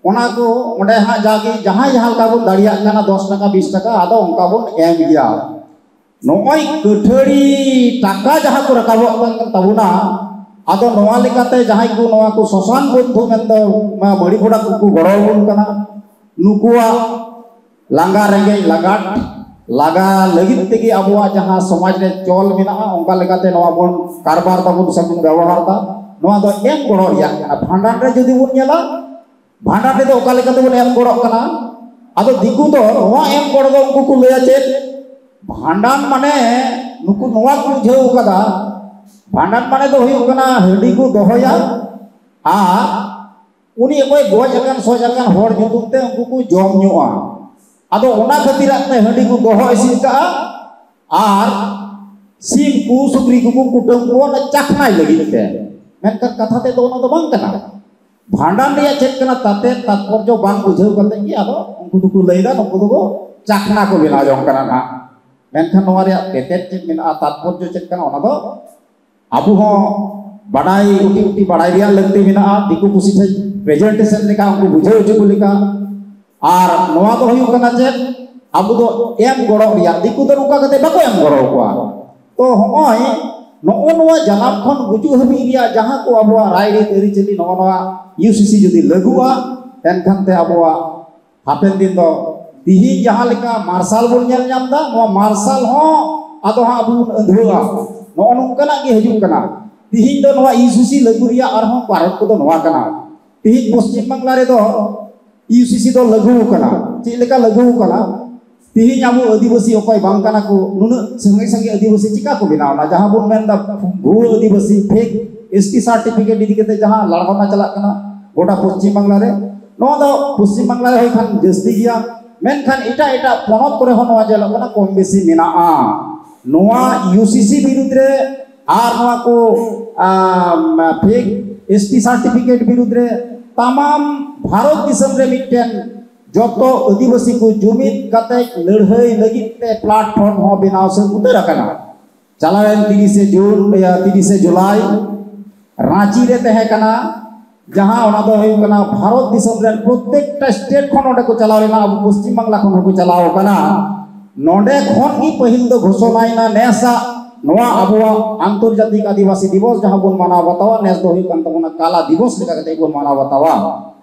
ᱚᱱᱟ ᱠᱚ ᱚᱸᱰᱮ ᱦᱟᱸᱜ ᱡᱟᱜᱮ ᱡᱟᱦᱟᱸᱭ ᱡᱟᱦᱟᱸ ᱞᱮᱠᱟ ᱵᱚᱱ ᱫᱟᱲᱮᱭᱟᱜ ᱠᱟᱱᱟ, ᱫᱚᱥ ᱴᱟᱠᱟ, ᱵᱤᱥ ᱴᱟᱠᱟ, ᱟᱫᱚ ᱚᱱᱠᱟ ᱵᱚᱱ ᱮᱢ ᱜᱮᱭᱟ᱾ ᱱᱚᱜᱼᱚᱭ ᱠᱟᱹᱴᱷᱟᱹᱲᱤ ᱴᱟᱠᱟ ᱡᱟᱦᱟᱸ ᱠᱚ ᱨᱟᱠᱟᱵᱚᱜ ᱠᱟᱱ ᱛᱟᱵᱚᱱᱟ, ᱟᱫᱚ ᱱᱚᱣᱟ ᱞᱮᱠᱟᱛᱮ ᱡᱟᱦᱟᱸᱭ ᱠᱚ ᱱᱚᱣᱟ ᱠᱚ ᱥᱚᱥᱟᱱ ᱵᱚᱱᱫᱷᱩ ᱢᱮᱱᱫᱚ ᱢᱟ ᱢᱟᱹᱲᱤ ᱯᱷᱚᱲᱟ ᱠᱚᱠᱚ ᱜᱚᱲᱚ ᱟᱵᱚᱱ ᱠᱟᱱᱟ, ᱱᱩᱠᱩᱣᱟᱜ ᱞᱟᱸᱜᱟ ᱨᱮᱸᱜᱮᱡ ᱞᱟᱜᱟᱴ ᱞᱟᱜᱟ ᱞᱟᱹᱜᱤᱫ ᱛᱮᱜᱮ ᱟᱵᱚᱣᱟᱜ ᱡᱟᱦᱟᱸ ᱥᱚᱢᱟᱡᱽ ᱨᱮ ᱪᱚᱞ ᱢᱮᱱᱟᱜᱼᱟ, ᱚᱱᱠᱟ ᱞᱮᱠᱟᱛᱮ ᱱᱚᱣᱟ ᱵᱚᱱ ᱠᱟᱨᱵᱟᱨ ᱫᱟᱵᱚᱱ ᱥᱮ ᱵᱚᱱ ᱵᱮᱵᱚᱦᱟᱨ ᱫᱟ᱾ ᱱᱚᱣᱟ ᱫᱚ ᱮᱢ ᱜᱚᱲᱚ ᱨᱮᱭᱟᱜ ᱠᱟᱱᱟ᱾ ᱵᱷᱟᱸᱰᱟᱱ ᱨᱮ ᱡᱩᱫᱤ ᱵᱚᱱ ᱧᱮᱞᱟ, ᱵᱷᱟᱸᱰᱟᱱ ᱨᱮᱫᱚ ᱚᱠᱟ ᱞᱮᱠᱟ ᱛᱮᱵᱚᱱ ᱮᱢ ᱜᱚᱲᱚᱜ ᱠᱟᱱᱟ? ᱟᱫᱚ ᱫᱤᱠᱩ ᱫᱚ ᱱᱚᱣᱟ ᱮᱢ ᱜᱚᱲᱚ ᱫᱚ ᱩᱱᱠᱩ ᱠᱚ ᱞᱟᱹᱭᱟ ᱪᱮᱫ? ᱵᱷᱟᱸᱰᱟᱱ ᱢᱟᱱᱮ ᱱᱩᱠᱩ ᱱᱚᱣᱟ ᱠᱚ ᱵᱩᱡᱷᱟᱹᱣ ᱠᱟᱫᱟ, ᱵᱷᱟᱸᱰᱟᱱ ᱢᱟᱱᱮ ᱫᱚ ᱦᱩᱭᱩᱜ ᱠᱟᱱᱟ ᱦᱟᱺᱰᱤ ᱠᱚ ᱫᱚᱦᱚᱭᱟ ᱟᱨ ᱩᱱᱤ ᱚᱠᱚᱭ ᱜᱚᱡ ᱟᱠᱟᱱ ᱥᱚᱡ ᱟᱠᱟᱱ ᱦᱚᱲ ᱧᱩᱛᱩᱢ ᱛᱮ ᱩᱱᱠᱩ ᱠᱚ ᱡᱚᱢ ᱧᱩᱜᱼᱟ᱾ ᱟᱫᱚ ᱚᱱᱟ ᱠᱷᱟᱹᱛᱤᱨᱟᱜ ᱛᱮ ᱦᱟᱺᱰᱤ ᱠᱚ ᱫᱚᱦᱚ ᱤᱥᱤᱱ ᱠᱟᱜᱼᱟ ᱟᱨ ᱥᱤᱢ ᱠᱚ ᱥᱩᱠᱨᱤ ᱠᱚᱠᱚ ᱠᱩᱴᱟᱹᱢ ᱠᱚᱣᱟ ᱚᱱᱟ ᱪᱟᱠᱷᱱᱟᱭ ᱞᱟᱹᱜᱤᱫ ᱛᱮ᱾ ᱢᱮᱱᱠᱷᱟᱱ ᱠᱟᱛᱷᱟ ᱛᱮᱫᱚ ᱚᱱᱟ ᱫᱚ ᱵᱟᱝ ᱠᱟᱱᱟ᱾ ᱵᱷᱟᱸᱰᱟᱱ ᱨᱮᱭᱟᱜ ᱪᱮᱫ ᱠᱟᱱᱟ ᱛᱟᱛᱮ ᱛᱟᱛᱯᱚᱨᱡᱚ ᱵᱟᱝ ᱵᱩᱡᱷᱟᱹᱣ ᱠᱟᱛᱮ ᱜᱮ ᱟᱫᱚ ᱩᱱᱠᱩ ᱫᱚᱠᱚ ᱞᱟᱹᱭᱫᱟ ᱱᱩᱠᱩ ᱫᱚᱠᱚ ᱪᱟᱠᱷᱱᱟ ᱠᱚ ᱵᱮᱱᱟᱣ ᱡᱚᱝ ᱠᱟᱱᱟ ᱱᱟᱦᱟᱜ᱾ ᱢᱮᱱᱠᱷᱟᱱ ᱱᱚᱣᱟ ᱨᱮᱭᱟᱜ ᱛᱮᱛᱮᱫ ᱪᱮᱫ ᱢᱮᱱᱟᱜᱼᱟ, ᱛᱟᱛᱯᱚᱨᱡᱚ ᱪᱮᱫ ᱠᱟᱱᱟ, ᱚᱱᱟ ᱫᱚ ᱟᱵᱚ ᱦᱚᱸ ᱵᱟᱰᱟᱭ, ᱩᱴᱤ ᱩᱴᱤ ᱵᱟᱰᱟᱭ ᱨᱮᱭᱟᱜ ᱞᱟᱹᱠᱛᱤ ᱢᱮᱱᱟᱜᱼᱟ᱾ ᱫᱤᱠᱩ ᱯᱩᱥᱤ ᱴᱷᱮᱱ ᱯᱨᱮᱡᱮᱱᱴᱮᱥᱚᱱ ᱞᱮᱠᱟ, ᱩᱱᱠᱩ ᱵᱩᱡᱷᱟᱹᱣ ᱦᱚᱪᱚ ᱠᱚ ᱞᱮᱠᱟ᱾ ᱟᱨ ᱱᱚᱣᱟ ᱫᱚ ᱦᱩᱭᱩᱜ ᱠᱟᱱᱟ ᱪᱮᱫ? ᱟᱵᱚ ᱫᱚ ᱮᱢ ᱜᱚᱲᱚ ᱨᱮᱭᱟᱜ, ᱫᱤᱠᱩ ᱫᱚ ᱱᱚᱝᱠᱟ ᱠᱟᱛᱮ ᱵᱟᱠᱚ ᱮᱢ ᱜᱚᱲᱚ ᱟᱠᱚᱣᱟ᱾ ᱛᱚ ᱦᱚᱸᱜᱼᱚᱭ ᱱᱚᱜᱼᱚ ᱱᱚᱣᱟ ᱡᱟᱱᱟᱢ ᱠᱷᱚᱱ ᱜᱩᱡᱩᱜ ᱦᱟᱹᱵᱤᱡ ᱨᱮᱭᱟᱜ ᱡᱟᱦᱟᱸ ᱠᱚ ᱟᱵᱚᱣᱟᱜ ᱨᱟᱭᱨᱤᱛ ᱟᱹᱨᱤᱪᱟᱹᱞᱤ, ᱱᱚᱜᱼᱚ ᱱᱚᱣᱟ ᱤᱭᱩ ᱥᱤ ᱥᱤ ᱡᱩᱫᱤ ᱞᱟᱹᱜᱩᱜᱼᱟ, ᱮᱱᱠᱷᱟᱱ ᱛᱮ ᱟᱵᱚᱣᱟᱜ ᱦᱟᱯᱮᱱ ᱫᱤᱱ ᱫᱚ ᱛᱤᱦᱤᱧ ᱡᱟᱦᱟᱸ ᱞᱮᱠᱟ ᱢᱟᱨᱥᱟᱞ ᱵᱚᱱ ᱧᱮᱞ ᱧᱟᱢ ᱮᱫᱟ, ᱱᱚᱣᱟ ᱢᱟᱨᱥᱟᱞ ᱦᱚᱸ ᱟᱫᱚ ᱦᱟᱸᱜ ᱟᱵᱚ ᱵᱚᱱ ᱟᱹᱸᱫᱷᱟᱹᱜᱼᱟ᱾ ᱱᱚᱜᱼᱚ ᱱᱚᱝᱠᱟᱱᱟᱜ ᱜᱮ ᱦᱤᱡᱩᱜ ᱠᱟᱱᱟ᱾ ᱛᱤᱦᱤᱧ ᱫᱚ ᱱᱚᱣᱟ ᱤᱭᱩᱥᱤᱥᱤ ᱞᱟᱹᱜᱩ ᱨᱮᱭᱟᱜ ᱟᱨᱦᱚᱸ ᱠᱟᱨᱚᱱ ᱠᱚᱫᱚ ᱱᱚᱣᱟ ᱠᱟᱱᱟ᱾ ᱛᱤᱦᱤᱧ ᱯᱚᱥᱪᱤᱢ ᱵᱟᱝᱞᱟ ᱨᱮᱫᱚ ᱤᱭᱩᱥᱤᱥᱤ ᱫᱚ ᱞᱟᱹᱜᱩ ᱠᱟᱱᱟ᱾ ᱪᱮᱫ ᱞᱮᱠᱟ ᱞᱟᱹᱜᱩ ᱠᱟᱱᱟ? ᱛᱤᱦᱤᱧ ᱟᱵᱚ ᱟᱹᱫᱤᱵᱟᱹᱥᱤ ᱚᱠᱚᱭ ᱵᱟᱝ ᱠᱟᱱᱟ ᱠᱚ, ᱱᱩᱱᱟᱹᱜ ᱥᱟᱸᱜᱮ ᱥᱟᱸᱜᱮ ᱟᱹᱫᱤᱵᱟᱹᱥᱤ ᱪᱤᱠᱟ ᱠᱚ ᱵᱮᱱᱟᱣ ᱮᱱᱟ? ᱡᱟᱦᱟᱸ ᱵᱚᱱ ᱢᱮᱱᱫᱟ ᱵᱷᱩᱣᱟᱹ ᱟᱹᱫᱤᱵᱟᱹᱥᱤ, ᱯᱷᱮᱠ ᱮᱥᱴᱤ ᱥᱟᱨᱴᱤᱯᱷᱤᱠᱮᱴ ᱤᱫᱤ ᱠᱟᱛᱮ ᱡᱟᱦᱟᱸ ᱞᱟᱲᱟᱣᱱᱟ ᱪᱟᱞᱟᱜ ᱠᱟᱱᱟ ᱜᱚᱴᱟ ᱯᱚᱥᱪᱤᱢ ᱵᱟᱝᱞᱟ ᱨᱮ, ᱱᱚᱣᱟ ᱫᱚ ᱯᱚᱥᱪᱤᱢ ᱵᱟᱝᱞᱟ ᱨᱮ ᱦᱩᱭ ᱠᱷᱟᱱ ᱡᱟᱹᱥᱛᱤ ᱜᱮᱭᱟ, ᱢᱮᱱᱠᱷᱟᱱ ᱮᱴᱟᱜ ᱮᱴᱟᱜ ᱯᱚᱱᱚᱛ ᱠᱚᱨᱮ ᱦᱚᱸ ᱱᱚᱣᱟ ᱧᱮᱞᱚᱜ ᱠᱟᱱᱟ ᱠᱚᱢ ᱵᱮᱥᱤ ᱢᱮᱱᱟᱜᱼᱟ᱾ ᱱᱚᱣᱟ ᱤᱭᱩᱥᱤᱥᱤ ᱵᱤᱨᱩᱫᱽ ᱨᱮ ᱟᱨ ᱱᱚᱣᱟ ᱠᱚ ᱯᱷᱮᱠ ᱮᱥᱴᱤ ᱥᱟᱨᱴᱤᱯᱷᱤᱠᱮᱴ ᱵᱤᱨᱩᱫᱽ ᱨᱮ ᱛᱟᱢᱟᱢ ᱵᱷᱟᱨᱚᱛ ᱫᱤᱥᱚᱢ ᱨᱮ ᱢᱤᱫᱴᱮᱱ ᱡᱚᱛᱚ ᱟᱹᱫᱤᱵᱟᱹᱥᱤ ᱠᱚ ᱡᱩᱢᱤᱫ ᱠᱟᱛᱮ ᱞᱟᱹᱲᱦᱟᱹᱭ ᱞᱟᱹᱜᱤᱫ ᱛᱮ ᱯᱞᱟᱴᱯᱷᱚᱨᱢ ᱦᱚᱸ ᱵᱮᱱᱟᱣ ᱥᱟᱹᱛ ᱩᱛᱟᱹᱨ ᱟᱠᱟᱱᱟ᱾ ᱪᱟᱞᱟᱣᱮᱱ ᱛᱤᱨᱤᱥᱮ ᱡᱩᱱ, ᱤᱭᱟᱹ, ᱛᱤᱨᱤᱥᱮ ᱡᱩᱞᱟᱭ ᱨᱟᱸᱪᱤ ᱨᱮ ᱛᱟᱦᱮᱸ ᱠᱟᱱᱟ, ᱡᱟᱦᱟᱸ ᱚᱱᱟ ᱫᱚ ᱦᱩᱭᱩᱜ ᱠᱟᱱᱟ ᱵᱷᱟᱨᱚᱛ ᱫᱤᱥᱚᱢ ᱨᱮᱱ ᱯᱨᱚᱛᱮᱠᱴᱟ ᱥᱴᱮᱴ ᱠᱷᱚᱱ ᱚᱸᱰᱮ ᱠᱚ ᱪᱟᱞᱟᱣ ᱞᱮᱱᱟ, ᱟᱵᱚ ᱯᱚᱥᱪᱤᱢ ᱵᱟᱝᱞᱟ ᱠᱷᱚᱱ ᱦᱚᱸᱠᱚ ᱪᱟᱞᱟᱣ ᱠᱟᱱᱟ᱾ ᱱᱚᱰᱮ ᱠᱷᱚᱱ ᱜᱮ ᱯᱟᱹᱦᱤᱞ ᱫᱚ ᱜᱷᱳᱥᱚᱱᱟᱭᱮᱱᱟ ᱱᱮᱥᱟᱜ ᱱᱚᱣᱟ ᱟᱵᱚᱣᱟᱜ ᱟᱱᱛᱚᱨᱡᱟᱛᱤᱠ ᱟᱹᱫᱤᱵᱟᱹᱥᱤ ᱫᱤᱵᱚᱥ ᱡᱟᱦᱟᱸ ᱵᱚᱱ ᱢᱟᱱᱟᱣ ᱵᱟᱛᱟᱣᱟ, ᱱᱮᱥ ᱫᱚ ᱦᱩᱭᱩᱜ ᱠᱟᱱ ᱛᱟᱵᱚᱱᱟ ᱠᱟᱞᱟ ᱫᱤᱵᱚᱥ ᱞᱮᱠᱟ ᱠᱟᱛᱮ ᱵᱚᱱ ᱢᱟᱱᱟᱣ ᱵᱟᱛᱟᱣᱟ᱾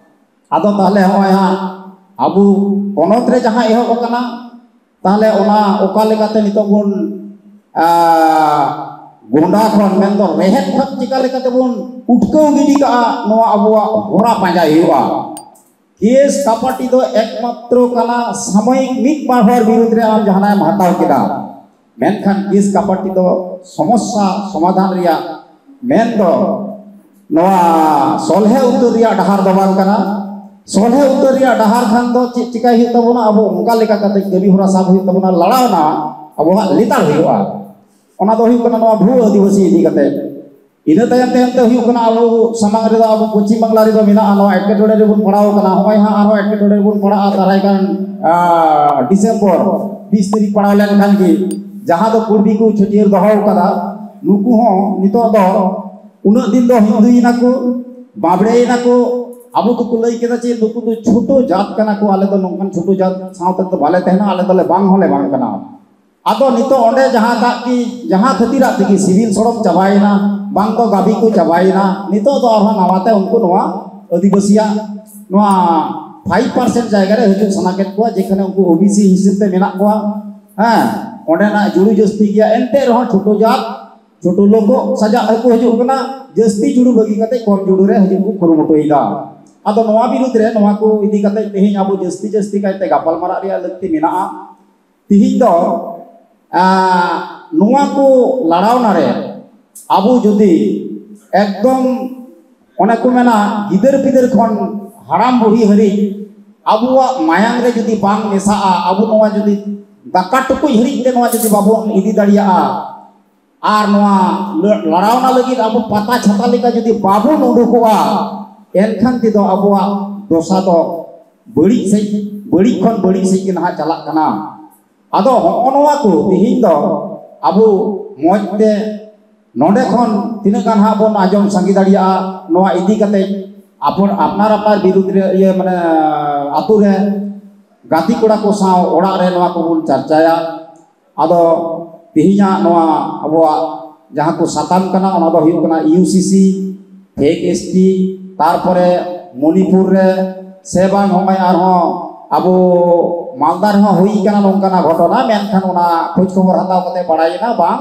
ᱟᱫᱚ ᱛᱟᱦᱞᱮ ᱦᱚᱸᱜᱼᱚᱭ ᱦᱟᱸᱜ ᱟᱵᱚ ᱯᱚᱱᱚᱛ ᱨᱮ ᱡᱟᱦᱟᱸ ᱮᱦᱚᱵ ᱟᱠᱟᱱᱟ, ᱛᱟᱦᱞᱮ ᱚᱱᱟ ᱚᱠᱟ ᱞᱮᱠᱟᱛᱮ ᱱᱤᱛᱚᱜ ᱵᱚᱱ, ᱟ, ᱜᱚᱸᱰᱟ ᱠᱷᱚᱱ, ᱢᱮᱱᱫᱚ ᱨᱮᱦᱮᱫ ᱠᱷᱚᱱ ᱪᱤᱠᱟ ᱞᱮᱠᱟᱛᱮ ᱵᱚᱱ ᱩᱴᱠᱟᱹᱣ ᱜᱤᱰᱤ ᱠᱟᱜᱼᱟ, ᱱᱚᱣᱟ ᱟᱵᱚᱣᱟᱜ ᱦᱚᱨᱟ ᱯᱟᱸᱡᱟᱭ ᱦᱩᱭᱩᱜᱼᱟ᱾ ᱠᱮᱥ ᱠᱟᱯᱟᱴᱤ ᱫᱚ ᱮᱠᱢᱟᱛᱨᱚ ᱠᱟᱱᱟ ᱥᱟᱢᱚᱭᱤᱠ ᱢᱤᱫ ᱵᱟᱨ ᱦᱚᱲ ᱵᱤᱨᱩᱫᱽ ᱨᱮ ᱟᱢ ᱡᱟᱦᱟᱱᱟᱜ ᱮᱢ ᱦᱟᱛᱟᱣ ᱠᱮᱫᱟ, ᱢᱮᱱᱠᱷᱟᱱ ᱠᱮᱥ ᱠᱟᱯᱟᱴᱤ ᱫᱚ ᱥᱚᱢᱚᱥᱥᱟ ᱥᱚᱢᱟᱫᱷᱟᱱ ᱨᱮᱭᱟᱜ, ᱢᱮᱱᱫᱚ ᱱᱚᱣᱟ ᱥᱚᱞᱦᱮ ᱩᱛᱟᱹᱨ ᱨᱮᱭᱟᱜ ᱰᱟᱦᱟᱨ ᱫᱚ ᱵᱟᱝ ᱠᱟᱱᱟ᱾ ᱥᱚᱞᱦᱮ ᱩᱛᱟᱹᱨ ᱨᱮᱭᱟᱜ ᱰᱟᱦᱟᱨ ᱠᱷᱟᱱ ᱫᱚ ᱪᱮᱫ ᱪᱤᱠᱟᱹᱭ ᱦᱩᱭᱩᱜ ᱛᱟᱵᱚᱱᱟ? ᱟᱵᱚ ᱚᱱᱠᱟ ᱞᱮᱠᱟ ᱠᱟᱛᱮ ᱠᱟᱹᱢᱤ ᱦᱚᱨᱟ ᱥᱟᱵ ᱦᱩᱭᱩᱜ ᱛᱟᱵᱚᱱᱟ, ᱞᱟᱲᱟᱣᱱᱟ ᱟᱵᱚᱣᱟᱜ ᱞᱮᱛᱟᱲ ᱦᱩᱭᱩᱜᱼᱟ᱾ ᱚᱱᱟ ᱫᱚ ᱦᱩᱭᱩᱜ ᱠᱟᱱᱟ ᱱᱚᱣᱟ ᱵᱷᱩ ᱟᱹᱫᱤᱵᱟᱹᱥᱤ ᱤᱫᱤ ᱠᱟᱛᱮ᱾ ᱤᱱᱟᱹ ᱛᱟᱭᱚᱢ ᱛᱟᱭᱚᱢ ᱛᱮ ᱦᱩᱭᱩᱜ ᱠᱟᱱᱟ ᱟᱵᱚ ᱥᱟᱢᱟᱝ ᱨᱮᱫᱚ ᱟᱵᱚ ᱯᱚᱪᱷᱤᱢ ᱵᱟᱝᱞᱟ ᱨᱮᱫᱚ ᱢᱮᱱᱟᱜᱼᱟ, ᱱᱚᱣᱟ ᱮᱴᱠᱮᱴᱚᱬᱮ ᱨᱮᱵᱚᱱ ᱯᱟᱲᱟᱣ ᱠᱟᱱᱟ᱾ ᱱᱚᱜᱼᱚᱭ ᱦᱟᱸᱜ ᱟᱨᱦᱚᱸ ᱮᱴᱠᱮᱴᱚᱬᱮ ᱨᱮᱵᱚᱱ ᱯᱟᱲᱟᱜᱼᱟ ᱫᱟᱨᱟᱭ ᱠᱟᱱ, ᱟᱸ, ᱰᱤᱥᱮᱢᱵᱚᱨ ᱵᱤᱥ ᱛᱟᱹᱨᱤᱠᱷ ᱯᱟᱲᱟᱣ ᱞᱮᱱᱠᱷᱟᱱ ᱜᱮ, ᱡᱟᱦᱟᱸ ᱫᱚ ᱠᱩᱲᱵᱤ ᱠᱚ ᱪᱷᱟᱹᱴᱭᱟᱹᱨ ᱫᱚᱦᱚ ᱠᱟᱫᱟ, ᱱᱩᱠᱩ ᱦᱚᱸ ᱱᱤᱛᱚᱜ ᱫᱚ ᱩᱱᱟᱹᱜ ᱫᱤᱱ ᱫᱚ ᱦᱤᱱᱫᱩᱭᱮᱱᱟ ᱠᱚ, ᱵᱟᱵᱲᱮᱭᱮᱱᱟ ᱠᱚ᱾ ᱟᱵᱚ ᱫᱚᱠᱚ ᱞᱟᱹᱭ ᱠᱮᱫᱟ ᱪᱮᱫ, ᱱᱩᱠᱩ ᱫᱚ ᱪᱷᱳᱴᱳ ᱡᱟᱛ ᱠᱟᱱᱟ ᱠᱚ, ᱟᱞᱮ ᱫᱚ ᱱᱚᱝᱠᱟᱱ ᱪᱷᱳᱴᱳ ᱡᱟᱛ ᱥᱟᱶᱛᱮ ᱫᱚ ᱵᱟᱞᱮ ᱛᱟᱦᱮᱱᱟ, ᱟᱞᱮ ᱫᱚᱞᱮ ᱵᱟᱝ ᱦᱚᱸᱞᱮ ᱵᱟᱝ ᱠᱟᱱᱟ᱾ ᱟᱫᱚ ᱱᱤᱛᱚᱜ ᱚᱸᱰᱮ ᱡᱟᱦᱟᱸᱴᱟᱜ ᱠᱤ, ᱡᱟᱦᱟᱸ ᱠᱷᱟᱹᱛᱤᱨᱟᱜ ᱛᱮᱜᱮ ᱥᱤᱵᱤᱞ ᱥᱚᱲᱚᱢ ᱪᱟᱵᱟᱭᱮᱱᱟ, ᱵᱟᱝ ᱫᱚ ᱜᱟᱹᱵᱤ ᱠᱚ ᱪᱟᱵᱟᱭᱮᱱᱟ, ᱱᱤᱛᱚᱜ ᱫᱚ ᱟᱨᱦᱚᱸ ᱱᱟᱣᱟᱛᱮ ᱩᱱᱠᱩ ᱱᱚᱣᱟ ᱟᱹᱫᱤᱵᱟᱹᱥᱤᱭᱟᱜ ᱱᱚᱣᱟ ᱯᱷᱟᱭᱤᱵᱷ ᱯᱟᱨᱥᱮᱱᱴ ᱡᱟᱭᱜᱟ ᱨᱮ ᱦᱤᱡᱩᱜ ᱥᱟᱱᱟ ᱠᱮᱫ ᱠᱚᱣᱟ, ᱡᱮᱠᱷᱟᱱᱮ ᱩᱱᱠᱩ ᱳᱵᱤᱥᱤ ᱦᱤᱥᱟᱹᱵ ᱛᱮ ᱢᱮᱱᱟᱜ ᱠᱚᱣᱟ᱾ ᱦᱮᱸ, ᱚᱸᱰᱮᱱᱟᱜ ᱡᱩᱲᱩ ᱡᱟᱹᱥᱛᱤ ᱜᱮᱭᱟ, ᱮᱱᱛᱮ ᱨᱮᱦᱚᱸ ᱪᱷᱳᱴᱳ ᱡᱟᱛ, ᱪᱷᱳᱴᱳ ᱞᱳᱠ ᱥᱟᱡᱟᱜ ᱦᱚᱸᱠᱚ ᱦᱤᱡᱩᱜ ᱠᱟᱱᱟ, ᱡᱟᱹᱥᱛᱤ ᱡᱩᱲᱩ ᱵᱟᱹᱜᱤ ᱠᱟᱛᱮ ᱠᱚᱢ ᱡᱩᱲᱩ ᱨᱮ ᱦᱤᱡᱩᱜ ᱠᱚ ᱠᱩᱨᱩᱢᱩᱴᱩᱭᱮᱫᱟ᱾ ᱟᱫᱚ ᱱᱚᱣᱟ ᱵᱤᱨᱩᱫᱽ ᱨᱮ, ᱱᱚᱣᱟ ᱠᱚ ᱤᱫᱤ ᱠᱟᱛᱮ ᱛᱮᱦᱮᱧ ᱟᱵᱚ ᱡᱟᱹᱥᱛᱤ ᱡᱟᱹᱥᱛᱤ ᱠᱟᱭᱛᱮ ᱜᱟᱯᱟᱞ ᱢᱟᱨᱟᱜ ᱨᱮᱭᱟᱜ ᱞᱟᱹᱠᱛᱤ ᱢᱮᱱᱟᱜᱼᱟ᱾ ᱛᱮᱦᱮᱧ ᱫᱚ, ᱟᱸ, ᱱᱚᱣᱟ ᱠᱚ ᱞᱟᱲᱟᱣᱱᱟ ᱨᱮ ᱟᱵᱚ ᱡᱩᱫᱤ ᱮᱠᱫᱚᱢ, ᱚᱱᱮ ᱠᱚ ᱢᱮᱱᱟ, ᱜᱤᱫᱟᱹᱨ ᱯᱤᱫᱟᱹᱨ ᱠᱷᱚᱱ ᱦᱟᱲᱟᱢ ᱵᱩᱲᱦᱤ ᱦᱟᱹᱨᱤᱡ ᱟᱵᱚᱣᱟᱜ ᱢᱟᱭᱟᱝ ᱨᱮ ᱡᱩᱫᱤ ᱵᱟᱝ ᱢᱮᱥᱟᱜᱼᱟ, ᱟᱵᱚ ᱱᱚᱣᱟ ᱡᱩᱫᱤ ᱫᱟᱠᱟ ᱴᱩᱠᱩᱡ ᱦᱟᱹᱨᱤᱡ ᱛᱮ ᱱᱚᱣᱟ ᱡᱩᱫᱤ ᱵᱟᱵᱚᱱ ᱤᱫᱤ ᱫᱟᱲᱮᱭᱟᱜᱼᱟ, ᱟᱨ ᱱᱚᱣᱟ ᱞᱟᱹ-, ᱞᱟᱲᱟᱣᱱᱟ ᱞᱟᱹᱜᱤᱫ ᱟᱵᱚ ᱯᱟᱛᱟ ᱪᱷᱟᱛᱟ ᱞᱮᱠᱟ ᱡᱩᱫᱤ ᱵᱟᱵᱚᱱ ᱩᱰᱩᱠᱚᱜᱼᱟ, ᱮᱱᱠᱷᱟᱱ ᱛᱮᱫᱚ ᱟᱵᱚᱣᱟᱜ ᱫᱚᱥᱟ ᱫᱚ ᱵᱟᱹᱲᱤᱡ ᱥᱮᱫ, ᱵᱟᱹᱲᱤᱡ ᱠᱷᱚᱱ ᱵᱟᱹᱲᱤᱡ ᱥᱮᱫ ᱜᱮ ᱱᱟᱦᱟᱜ ᱪᱟᱞᱟᱜ ᱠᱟᱱᱟ᱾ ᱟᱫᱚ ᱦᱚᱸᱜᱼᱚ ᱱᱚᱣᱟ ᱠᱚ ᱛᱮᱦᱮᱧ ᱫᱚ ᱟᱵᱚ ᱢᱚᱡᱽ ᱛᱮ ᱱᱚᱰᱮ ᱠᱷᱚᱱ ᱛᱤᱱᱟᱹᱜ ᱜᱟᱱ ᱦᱟᱸᱜ ᱵᱚᱱ ᱟᱸᱡᱚᱢ ᱥᱟᱸᱜᱮ ᱫᱟᱲᱮᱭᱟᱜᱼᱟ, ᱱᱚᱣᱟ ᱤᱫᱤ ᱠᱟᱛᱮ ᱟᱯᱚᱱ, ᱟᱯᱱᱟᱨ ᱟᱯᱱᱟᱨ ᱵᱤᱨᱩᱫᱽ ᱨᱮ, ᱤᱭᱟᱹ, ᱢᱟᱱᱮ, ᱟᱛᱳ ᱨᱮ ᱜᱟᱛᱮ ᱠᱚᱲᱟ ᱠᱚ ᱥᱟᱶ ᱚᱲᱟᱜ ᱨᱮ ᱱᱚᱣᱟ ᱠᱚᱵᱚᱱ ᱪᱟᱨᱪᱟᱭᱟ᱾ ᱟᱫᱚ ᱛᱮᱦᱮᱧᱟᱜ ᱱᱚᱣᱟ ᱟᱵᱚᱣᱟᱜ ᱡᱟᱦᱟᱸ ᱠᱚ ᱥᱟᱛᱟᱢ ᱠᱟᱱᱟ, ᱚᱱᱟ ᱫᱚ ᱦᱩᱭᱩᱜ ᱠᱟᱱᱟ ᱤᱭᱩ ᱥᱤ ᱥᱤ, ᱯᱷᱮᱠ ᱮᱥ ᱴᱤ, ᱛᱟᱨᱯᱚᱨᱮ ᱢᱚᱱᱤᱯᱩᱨ ᱨᱮ, ᱥᱮ ᱵᱟᱝ ᱦᱚᱸᱜᱼᱚᱭ ᱟᱨᱦᱚᱸ ᱟᱵᱚ ᱢᱟᱞᱫᱟ ᱨᱮᱦᱚᱸ ᱦᱩᱭ ᱠᱟᱱᱟ ᱱᱚᱝᱠᱟᱱᱟᱜ ᱜᱷᱚᱴᱚᱱᱟ, ᱢᱮᱱᱠᱷᱟᱱ ᱚᱱᱟ ᱠᱷᱳᱡᱽ ᱠᱷᱚᱵᱚᱨ ᱦᱟᱛᱟᱣ ᱠᱟᱛᱮ ᱵᱟᱲᱟᱭᱮᱱᱟ ᱵᱟᱝ,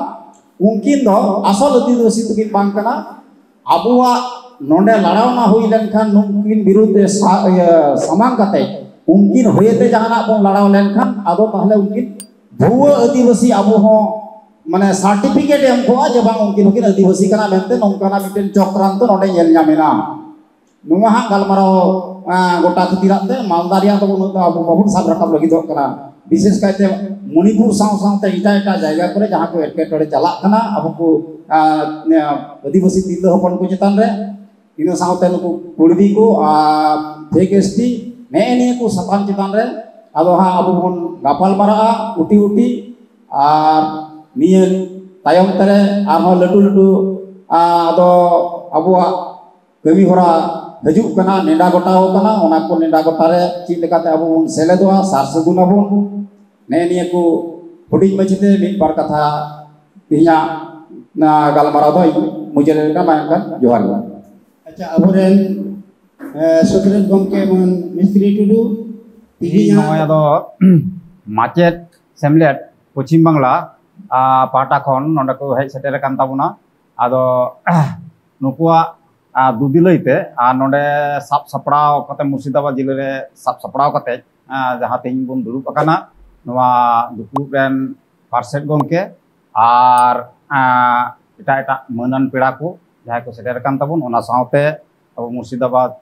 ᱩᱱᱠᱤᱱ ᱫᱚ ᱟᱥᱚᱞ ᱟᱹᱫᱤᱵᱟᱹᱥᱤ ᱫᱚᱠᱤᱱ ᱵᱟᱝ ᱠᱟᱱᱟ᱾ ᱟᱵᱚᱣᱟᱜ ᱱᱚᱰᱮ ᱞᱟᱲᱟᱣᱱᱟ ᱦᱩᱭ ᱞᱮᱱᱠᱷᱟᱱ ᱱᱩᱠᱤᱱ ᱵᱤᱨᱩᱫᱷ ᱨᱮ ᱥᱟ-, ᱤᱭᱟᱹ, ᱥᱟᱢᱟᱝ ᱠᱟᱛᱮ ᱩᱱᱠᱤᱱ ᱦᱚᱭᱮᱛᱮ ᱡᱟᱦᱟᱱᱟᱜ ᱵᱚᱱ ᱞᱟᱲᱟᱣ ᱞᱮᱱᱠᱷᱟᱱ, ᱟᱫᱚ ᱛᱟᱦᱞᱮ ᱩᱱᱠᱤᱱ ᱵᱷᱩᱣᱟᱹ ᱟᱹᱫᱤᱵᱟᱹᱥᱤ ᱟᱵᱚ ᱦᱚᱸ, ᱢᱟᱱᱮ, ᱥᱟᱨᱴᱤᱯᱷᱤᱠᱮᱴ ᱮᱢ ᱠᱚᱜᱼᱟ ᱡᱮ ᱵᱟᱝ ᱩᱱᱠᱤᱱ ᱦᱚᱸᱠᱤᱱ ᱟᱹᱫᱤᱵᱟᱹᱥᱤ ᱠᱟᱱᱟ ᱢᱮᱱᱛᱮ, ᱱᱚᱝᱠᱟᱱᱟᱜ ᱢᱤᱫᱴᱮᱱ ᱪᱚᱠᱨᱟᱱᱛᱚ ᱱᱚᱰᱮ ᱧᱮᱞ ᱧᱟᱢ ᱮᱱᱟ᱾ ᱱᱚᱣᱟ ᱦᱟᱸᱜ ᱜᱟᱞᱢᱟᱨᱟᱣ, ᱟᱸ, ᱜᱚᱴᱟ ᱠᱷᱟᱹᱛᱤᱨᱟᱜ ᱛᱮ ᱢᱟᱞᱫᱟ ᱨᱮᱭᱟᱜ ᱫᱚ ᱩᱱᱟᱹᱜ ᱫᱚ ᱟᱵᱚ ᱵᱟᱵᱚᱱ ᱥᱟᱵ ᱨᱟᱠᱟᱵ ᱞᱟᱹᱜᱤᱫᱚᱜ ᱠᱟᱱᱟ᱾ ᱵᱤᱥᱮᱥ ᱠᱟᱭᱛᱮ ᱢᱚᱱᱤᱯᱩᱨ ᱥᱟᱶ ᱥᱟᱶᱛᱮ ᱮᱴᱟᱜ ᱮᱴᱟᱜ ᱡᱟᱭᱜᱟ ᱠᱚᱨᱮ ᱡᱟᱦᱟᱸ ᱠᱚ ᱮᱴᱠᱮᱴᱚᱬᱮ ᱪᱟᱞᱟᱜ ᱠᱟᱱᱟ ᱟᱵᱚ ᱠᱚ, ᱟᱸ, ᱟᱹᱫᱤᱵᱟᱹᱥᱤ ᱛᱤᱨᱞᱟᱹ ᱦᱚᱯᱚᱱ ᱠᱚ ᱪᱮᱛᱟᱱ ᱨᱮ, ᱤᱱᱟᱹ ᱥᱟᱶᱛᱮ ᱱᱩᱠᱩ ᱠᱩᱲᱵᱤ ᱠᱚ ᱟᱨ ᱯᱷᱮᱠ ᱮᱥ ᱴᱤ, ᱱᱮᱜᱼᱮ ᱱᱤᱭᱟᱹ ᱠᱚ ᱥᱟᱛᱟᱢ ᱪᱮᱛᱟᱱ ᱨᱮ ᱟᱫᱚ ᱦᱟᱸᱜ ᱟᱵᱚ ᱵᱚᱱ ᱜᱟᱯᱟᱞ ᱢᱟᱨᱟᱜᱼᱟ ᱩᱴᱤ ᱩᱴᱤ᱾ ᱟᱨ ᱱᱤᱭᱟᱹ ᱛᱟᱭᱚᱢ ᱛᱮᱨᱮ ᱟᱨᱦᱚᱸ ᱞᱟᱹᱴᱩ ᱞᱟᱹᱴᱩ, ᱟ, ᱟᱫᱚ ᱟᱵᱚᱣᱟᱜ ᱠᱟᱹᱢᱤ ᱦᱚᱨᱟ ᱦᱤᱡᱩᱜ ᱠᱟᱱᱟ, ᱱᱮᱰᱟ ᱜᱚᱴᱟᱣ ᱠᱟᱱᱟ, ᱚᱱᱟ ᱠᱚ ᱱᱮᱰᱟ ᱜᱚᱴᱟ ᱨᱮ ᱪᱮᱫ ᱞᱮᱠᱟᱛᱮ ᱟᱵᱚ ᱵᱚᱱ ᱥᱮᱞᱮᱫᱚᱜᱼᱟ, ᱥᱟᱨ ᱥᱟᱹᱜᱩᱱ ᱟᱵᱚᱱ᱾ ᱱᱮᱜᱼᱮ ᱱᱤᱭᱟᱹ ᱠᱚ ᱦᱩᱰᱤᱧ ᱢᱟᱹᱪᱷᱤ ᱛᱮ ᱢᱤᱫ ᱵᱟᱨ ᱠᱟᱛᱷᱟ ᱛᱮᱦᱮᱧᱟᱜ ᱱᱚᱣᱟ ᱜᱟᱞᱢᱟᱨᱟᱣ ᱫᱚ ᱢᱩᱪᱟᱹᱫ ᱞᱮᱱ ᱠᱷᱟᱱ ᱢᱟ ᱮᱱᱠᱷᱟᱱ ᱡᱚᱦᱟᱨ ᱜᱮ᱾ ᱟᱪᱪᱷᱟ, ᱟᱵᱚᱨᱮᱱ ᱥᱩᱛᱨᱮᱛ ᱜᱚᱢᱠᱮ ᱢᱟᱱ ᱢᱤᱥᱛᱨᱤ ᱴᱩᱰᱩ, ᱛᱮᱦᱮᱧ ᱱᱚᱜᱼᱚᱭ ᱟᱫᱚ ᱢᱟᱪᱮᱫ ᱥᱮᱢᱞᱮᱫ ᱯᱚᱪᱷᱤᱢ ᱵᱟᱝᱞᱟ ᱯᱟᱦᱴᱟ ᱠᱷᱚᱱ ᱱᱚᱰᱮ ᱠᱚ ᱦᱮᱡ ᱥᱮᱴᱮᱨ ᱟᱠᱟᱱ ᱛᱟᱵᱚᱱᱟ᱾ ᱟᱫᱚ ᱱᱩᱠᱩᱣᱟᱜ ᱫᱩᱫᱤᱞᱟᱹᱭ ᱛᱮ ᱟᱨ ᱱᱚᱰᱮ ᱥᱟᱵ ᱥᱟᱯᱲᱟᱣ ᱠᱟᱛᱮ, ᱢᱩᱨᱥᱤᱫᱟᱵᱟᱫᱽ ᱡᱤᱞᱟᱹ ᱨᱮ ᱥᱟᱵ ᱥᱟᱯᱲᱟᱣ ᱠᱟᱛᱮ ᱡᱟᱦᱟᱸ ᱛᱮᱦᱮᱧ ᱵᱚᱱ ᱫᱩᱲᱩᱵ ᱟᱠᱟᱱᱟ, ᱱᱚᱣᱟ ᱫᱩᱯᱲᱩᱵ ᱨᱮᱱ ᱯᱟᱨᱥᱮᱛ ᱜᱚᱢᱠᱮ ᱟᱨ ᱮᱴᱟᱜ ᱮᱴᱟᱜ ᱢᱟᱹᱱᱟᱱ ᱯᱮᱲᱟ ᱠᱚ ᱡᱟᱦᱟᱸᱭ ᱠᱚ ᱥᱮᱴᱮᱨ ᱟᱠᱟᱱ ᱛᱟᱵᱚᱱ, ᱚᱱᱟ ᱥᱟᱶᱛᱮ ᱟᱵᱚ ᱢᱩᱨᱥᱤᱫᱟᱵᱟᱫᱽ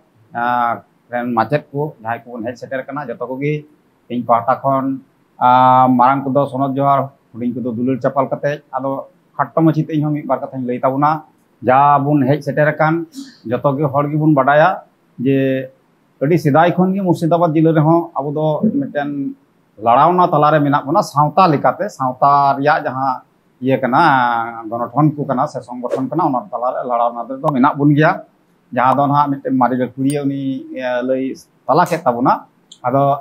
ᱨᱮᱱ ᱢᱟᱪᱮᱫ ᱠᱚ ᱡᱟᱦᱟᱸᱭ ᱠᱚᱵᱚᱱ ᱦᱮᱡ ᱥᱮᱴᱮᱨ ᱟᱠᱟᱱᱟ, ᱡᱚᱛᱚ ᱠᱚᱜᱮ ᱤᱧ ᱯᱟᱦᱴᱟ ᱠᱷᱚᱱ ᱢᱟᱨᱟᱝ ᱠᱚᱫᱚ ᱥᱚᱱᱚᱛ ᱡᱚᱦᱟᱨ, ᱦᱩᱰᱤᱧ ᱠᱚᱫᱚ ᱫᱩᱞᱟᱹᱲ ᱪᱟᱯᱟᱞ ᱠᱟᱛᱮ, ᱟᱫᱚ ᱠᱷᱟᱴᱚ ᱢᱟᱪᱷᱟ ᱛᱮ ᱤᱧᱦᱚᱸ ᱢᱤᱫ ᱵᱟᱨ ᱠᱟᱛᱷᱟᱧ ᱞᱟᱹᱭ ᱛᱟᱵᱚᱱᱟ᱾ ᱡᱟ ᱵᱚᱱ ᱦᱮᱡ ᱥᱮᱴᱮᱨ ᱟᱠᱟᱱ, ᱡᱚᱛᱚ ᱜᱮ ᱦᱚᱲ ᱜᱮᱵᱚᱱ ᱵᱟᱰᱟᱭᱟ ᱡᱮ ᱟᱹᱰᱤ ᱥᱮᱫᱟᱭ ᱠᱷᱚᱱ ᱜᱮ ᱢᱩᱨᱥᱤᱫᱟᱵᱟᱫᱽ ᱡᱤᱞᱟᱹ ᱨᱮᱦᱚᱸ ᱟᱵᱚ ᱫᱚ ᱢᱤᱫᱴᱮᱱ ᱞᱟᱲᱟᱣᱱᱟ ᱛᱟᱞᱟᱨᱮ ᱢᱮᱱᱟᱜ ᱵᱚᱱᱟ᱾ ᱥᱟᱶᱛᱟ ᱞᱮᱠᱟᱛᱮ, ᱥᱟᱶᱛᱟ ᱨᱮᱭᱟᱜ ᱡᱟᱦᱟᱸ ᱤᱭᱟᱹ ᱠᱟᱱᱟ, ᱜᱚᱱᱚᱴᱷᱚᱱ ᱠᱚ ᱠᱟᱱᱟ ᱥᱮ ᱥᱚᱝᱜᱚᱴᱷᱚᱱ ᱠᱟᱱᱟ, ᱚᱱᱟ ᱛᱟᱞᱟᱨᱮ ᱞᱟᱲᱟᱣᱱᱟ ᱨᱮᱫᱚ ᱢᱮᱱᱟᱜ ᱵᱚᱱ ᱜᱮᱭᱟ᱾ ᱡᱟᱦᱟᱸ ᱫᱚ ᱱᱟᱦᱟᱜ ᱢᱤᱫᱴᱮᱱ ᱢᱟᱨᱮ ᱜᱟᱹᱠᱷᱩᱲᱤᱭᱟᱹ ᱩᱱᱤ ᱞᱟᱹᱭ ᱛᱟᱞᱟ ᱠᱮᱫ ᱛᱟᱵᱚᱱᱟ᱾ ᱟᱫᱚ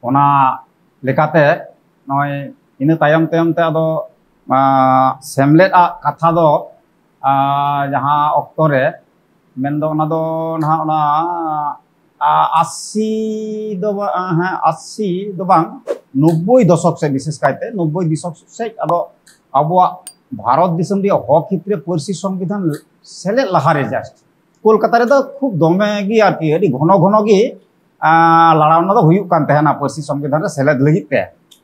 ᱚᱱᱟ ᱞᱮᱠᱟᱛᱮ ᱱᱚᱜᱼᱚᱭ ᱤᱱᱟᱹ ᱛᱟᱭᱚᱢ ᱛᱟᱭᱚᱢ ᱛᱮ ᱟᱫᱚ ᱥᱮᱢᱞᱮᱫ ᱟᱜ ᱠᱟᱛᱷᱟ ᱫᱚ ᱡᱟᱦᱟᱸ ᱚᱠᱛᱚ ᱨᱮ ᱢᱮᱱᱫᱚ ᱚᱱᱟ ᱫᱚ ᱱᱟᱦᱟᱜ ᱚᱱᱟ ᱟᱥᱤ ᱫᱚ ᱵᱟᱝ, ᱦᱮᱸ, ᱟᱥᱤ ᱫᱚ ᱵᱟᱝ, ᱱᱚᱵᱵᱳᱭ ᱫᱚᱥᱚᱠ ᱥᱮᱫ, ᱵᱤᱥᱮᱥ ᱠᱟᱭᱛᱮ ᱱᱚᱵᱵᱳᱭ ᱫᱚᱥᱚᱠ ᱥᱮᱫ ᱟᱫᱚ ᱟᱵᱚᱣᱟᱜ ᱵᱷᱟᱨᱚᱛ ᱫᱤᱥᱚᱢ ᱨᱮᱭᱟᱜ ᱦᱚᱠ ᱦᱤᱛ ᱨᱮ ᱯᱟᱹᱨᱥᱤ ᱥᱚᱝᱵᱤᱫᱷᱟᱱ ᱥᱮᱞᱮᱫ ᱞᱟᱦᱟᱨᱮ just ᱠᱳᱞᱠᱟᱛᱟ ᱨᱮᱫᱚ ᱠᱷᱩᱵ ᱫᱚᱢᱮ ᱜᱮ ᱟᱨᱠᱤ ᱟᱹᱰᱤ ᱜᱷᱚᱱᱚ ᱜᱷᱚᱱᱚ ᱜᱮ ᱞᱟᱲᱟᱣᱱᱟ ᱫᱚ ᱦᱩᱭᱩᱜ ᱠᱟᱱ ᱛᱟᱦᱮᱱᱟ ᱯᱟᱹᱨᱥᱤ ᱥᱚᱝᱵᱤᱫᱷᱟᱱ ᱨᱮ ᱥᱮᱞᱮᱫ ᱞᱟᱹᱜᱤᱫ ᱛᱮ᱾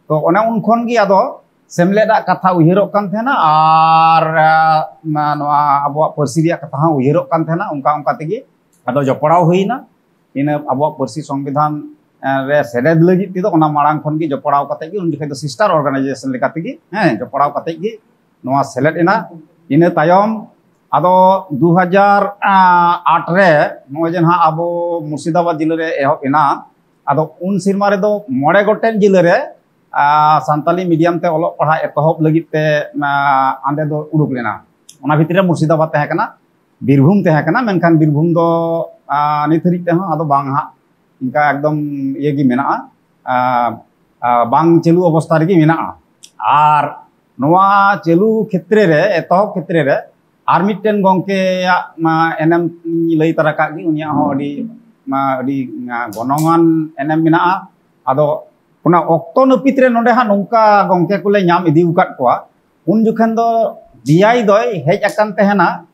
ᱛᱚ ᱚᱱᱮ ᱩᱱ ᱠᱷᱚᱱ ᱜᱮ ᱟᱫᱚ ᱥᱮᱢᱞᱮᱫ ᱟᱜ ᱠᱟᱛᱷᱟ ᱩᱭᱦᱟᱹᱨᱚᱜ ᱠᱟᱱ ᱛᱟᱦᱮᱱᱟ ᱟᱨ ᱱᱚᱣᱟ ᱟᱵᱚᱣᱟᱜ ᱯᱟᱹᱨᱥᱤ ᱨᱮᱭᱟᱜ ᱠᱟᱛᱷᱟ ᱦᱚᱸ ᱩᱭᱦᱟᱹᱨᱚᱜ ᱠᱟᱱ ᱛᱟᱦᱮᱱᱟ᱾ ᱚᱱᱠᱟ ᱚᱱᱠᱟ ᱛᱮᱜᱮ ᱟᱫᱚ ᱡᱚᱯᱲᱟᱣ ᱦᱩᱭᱱᱟ᱾ ᱤᱱᱟᱹ ᱟᱵᱚᱣᱟᱜ ᱯᱟᱹᱨᱥᱤ ᱥᱚᱝᱵᱤᱫᱷᱟᱱ ᱨᱮ ᱥᱮᱞᱮᱫ ᱞᱟᱹᱜᱤᱫ ᱛᱮᱫᱚ ᱚᱱᱟ ᱢᱟᱲᱟᱝ ᱠᱷᱚᱱ ᱜᱮ ᱡᱚᱯᱲᱟᱣ ᱠᱟᱛᱮ ᱜᱮ, ᱩᱱ ᱡᱚᱠᱷᱚᱱ ᱫᱚ ᱥᱤᱥᱴᱟᱨ ᱚᱨᱜᱟᱱᱟᱭᱡᱮᱥᱚᱱ ᱞᱮᱠᱟ ᱛᱮᱜᱮ, ᱦᱮᱸ, ᱡᱚᱯᱲᱟᱣ ᱠᱟᱛᱮ ᱜᱮ ᱱᱚᱣᱟ ᱥᱮᱞᱮᱫ ᱮᱱᱟ᱾ ᱤᱱᱟᱹ ᱛᱟᱭᱚᱢ ᱟᱫᱚ ᱫᱩ ᱦᱟᱡᱟᱨ ᱟᱴ ᱨᱮ ᱱᱚᱜᱼᱚᱭ ᱡᱮ ᱱᱟᱦᱟᱜ ᱟᱵᱚ ᱢᱩᱨᱥᱤᱫᱟᱵᱟᱫᱽ ᱡᱤᱞᱟᱹ ᱨᱮ ᱮᱦᱚᱵ ᱮᱱᱟ, ᱟᱫᱚ ᱩᱱ ᱥᱮᱨᱢᱟ ᱨᱮᱫᱚ ᱢᱚᱬᱮ ᱜᱚᱴᱮᱱ ᱡᱤᱞᱟᱹ ᱨᱮ ᱥᱟᱱᱛᱟᱞᱤ ᱢᱤᱰᱤᱭᱟᱢ ᱛᱮ ᱚᱞᱚᱜ ᱯᱟᱲᱦᱟᱜ ᱮᱛᱚᱦᱚᱵ ᱞᱟᱹᱜᱤᱫ ᱛᱮ ᱚᱸᱰᱮ ᱫᱚ ᱩᱰᱩᱠ ᱞᱮᱱᱟ᱾ ᱚᱱᱟ ᱵᱷᱤᱛᱨᱤ ᱨᱮ ᱢᱩᱨᱥᱤᱫᱟᱵᱟᱫᱽ ᱛᱟᱦᱮᱸ ᱠᱟᱱᱟ, ᱵᱤᱨᱵᱷᱩᱢ ᱛᱟᱦᱮᱸ ᱠᱟᱱᱟ, ᱢᱮᱱᱠᱷᱟᱱ ᱵᱤᱨᱵᱷᱩᱢ ᱫᱚ ᱱᱤᱛ ᱦᱟᱹᱨᱤᱡ ᱛᱮᱦᱚᱸ ᱟᱫᱚ ᱵᱟᱝ ᱦᱟᱸᱜ ᱤᱱᱠᱟ ᱮᱠᱫᱚᱢ ᱤᱭᱟᱹ ᱜᱮ ᱢᱮᱱᱟᱜᱼᱟ, ᱵᱟᱝ ᱪᱟᱹᱞᱩ ᱚᱵᱚᱥᱛᱷᱟ ᱨᱮᱜᱮ ᱢᱮᱱᱟᱜᱼᱟ᱾ ᱟᱨ ᱱᱚᱣᱟ ᱪᱟᱹᱞᱩ ᱠᱷᱮᱛᱨᱮ ᱨᱮ, ᱮᱛᱚᱦᱚᱵ ᱠᱷᱮᱛᱨᱮ ᱨᱮ ᱟᱨ ᱢᱤᱫᱴᱮᱱ ᱜᱚᱢᱠᱮᱭᱟᱜ ᱢᱟ ᱮᱱᱮᱢ ᱤᱧ ᱞᱟᱹᱭ ᱛᱟᱨᱟ ᱠᱟᱜ ᱜᱮ, ᱩᱱᱤᱭᱟᱜ ᱦᱚᱸ ᱟᱹᱰᱤ ᱢᱟ ᱟᱹᱰᱤ ᱜᱚᱱᱚᱝᱟᱱ ᱮᱱᱮᱢ ᱢᱮᱱᱟᱜᱼᱟ᱾ ᱟᱫᱚ ᱚᱱᱟ ᱚᱠᱛᱚ ᱱᱟᱹᱯᱤᱛ ᱨᱮ ᱱᱚᱰᱮ ᱦᱟᱸᱜ ᱱᱚᱝᱠᱟ ᱜᱚᱢᱠᱮ ᱠᱚᱞᱮ ᱧᱟᱢ ᱤᱫᱤ ᱟᱠᱟᱫ ᱠᱚᱣᱟ, ᱩᱱ ᱡᱚᱠᱷᱚᱱ ᱫᱚ ᱰᱤ ᱟᱭ ᱫᱚᱭ ᱦᱮᱡ ᱟᱠᱟᱱ ᱛᱟᱦᱮᱱᱟ,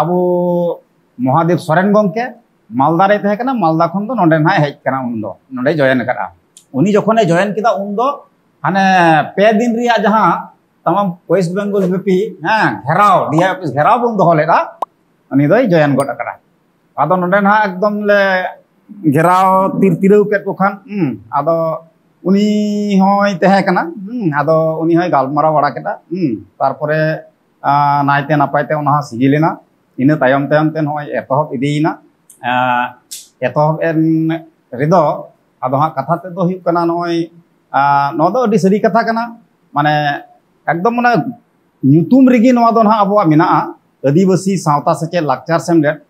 ᱟᱵᱚ ᱢᱚᱦᱟᱫᱮᱵ ᱥᱚᱨᱮᱱ ᱜᱚᱢᱠᱮ ᱢᱟᱞᱫᱟ ᱨᱮ ᱛᱟᱦᱮᱸ ᱠᱟᱱᱟ, ᱢᱟᱞᱫᱟ ᱠᱷᱚᱱ ᱫᱚ ᱱᱚᱰᱮ ᱱᱟᱦᱟᱜ ᱦᱮᱡ ᱠᱟᱱᱟ, ᱩᱱ ᱫᱚ ᱱᱚᱰᱮ ᱡᱚᱭᱮᱱ ᱟᱠᱟᱫᱼᱟ᱾ ᱩᱱᱤ ᱡᱚᱠᱷᱚᱱᱮ ᱡᱚᱭᱮᱱ ᱠᱮᱫᱟ, ᱩᱱ ᱫᱚ ᱦᱟᱱᱮ ᱯᱮ ᱫᱤᱱ ᱨᱮᱭᱟᱜ ᱡᱟᱦᱟᱸ ᱛᱟᱢᱟᱢ ᱳᱭᱮᱥᱴ ᱵᱮᱝᱜᱚᱞ ᱵᱮᱯᱤ, ᱦᱮᱸ, ᱜᱷᱮᱨᱟᱣ, ᱰᱤ ᱟᱭ ᱚᱯᱷᱤᱥ ᱜᱷᱮᱨᱟᱣ ᱵᱚᱱ ᱫᱚᱦᱚ ᱞᱮᱫᱟ, ᱩᱱᱤ ᱫᱚᱭ ᱡᱚᱭᱮᱱ ᱜᱚᱫ ᱟᱠᱟᱫᱟ᱾ ᱟᱫᱚ ᱱᱚᱰᱮ ᱱᱟᱦᱟᱜ ᱮᱠᱫᱚᱢ ᱞᱮ ᱜᱷᱮᱨᱟᱣ ᱛᱤᱨ ᱛᱤᱨᱟᱹᱣ ᱠᱮᱫ ᱠᱚ ᱠᱷᱟᱱ, ᱦᱩᱸ, ᱟᱫᱚ ᱩᱱᱤ ᱦᱚᱸᱭ ᱛᱟᱦᱮᱸ ᱠᱟᱱᱟ, ᱦᱩᱸ, ᱟᱫᱚ ᱩᱱᱤ ᱦᱚᱸᱭ ᱜᱟᱞᱢᱟᱨᱟᱣ ᱵᱟᱲᱟ ᱠᱮᱫᱟ, ᱦᱩᱸ, ᱛᱟᱨᱯᱚᱨᱮ ᱟᱸ, ᱱᱟᱭᱛᱮ ᱱᱟᱯᱟᱭ ᱛᱮ ᱚᱱᱟ ᱦᱚᱸ ᱥᱤᱜᱤᱞ ᱮᱱᱟ᱾ ᱤᱱᱟᱹ ᱛᱟᱭᱚᱢ ᱛᱟᱭᱚᱢ ᱛᱮ ᱱᱚᱜᱼᱚᱭ ᱮᱛᱚᱦᱚᱵ ᱤᱫᱤᱭᱮᱱᱟ᱾ ᱟᱸ, ᱮᱛᱚᱦᱚᱵ ᱮᱱ ᱨᱮᱫᱚ ᱟᱫᱚ ᱦᱟᱸᱜ ᱠᱟᱛᱷᱟ ᱛᱮᱫ ᱫᱚ ᱦᱩᱭᱩᱜ ᱠᱟᱱᱟ, ᱱᱚᱜᱼᱚᱭ ᱟᱸ, ᱱᱚᱣᱟ ᱫᱚ ᱟᱹᱰᱤ ᱥᱟᱹᱨᱤ ᱠᱟᱛᱷᱟ ᱠᱟᱱᱟ, ᱢᱟᱱᱮ ᱮᱠᱫᱚᱢ ᱚᱱᱟ ᱧᱩᱛᱩᱢ ᱨᱮᱜᱮ ᱱᱚᱣᱟ ᱫᱚ ᱱᱟᱦᱟᱜ ᱟᱵᱚᱣᱟᱜ ᱢᱮᱱᱟᱜᱼᱟ, ᱟᱹᱫᱤᱵᱟᱹᱥᱤ ᱥᱟᱶᱛᱟ ᱥᱮᱪᱮᱫ ᱞᱟᱠᱪᱟᱨ ᱥᱮᱢᱞᱮᱫ᱾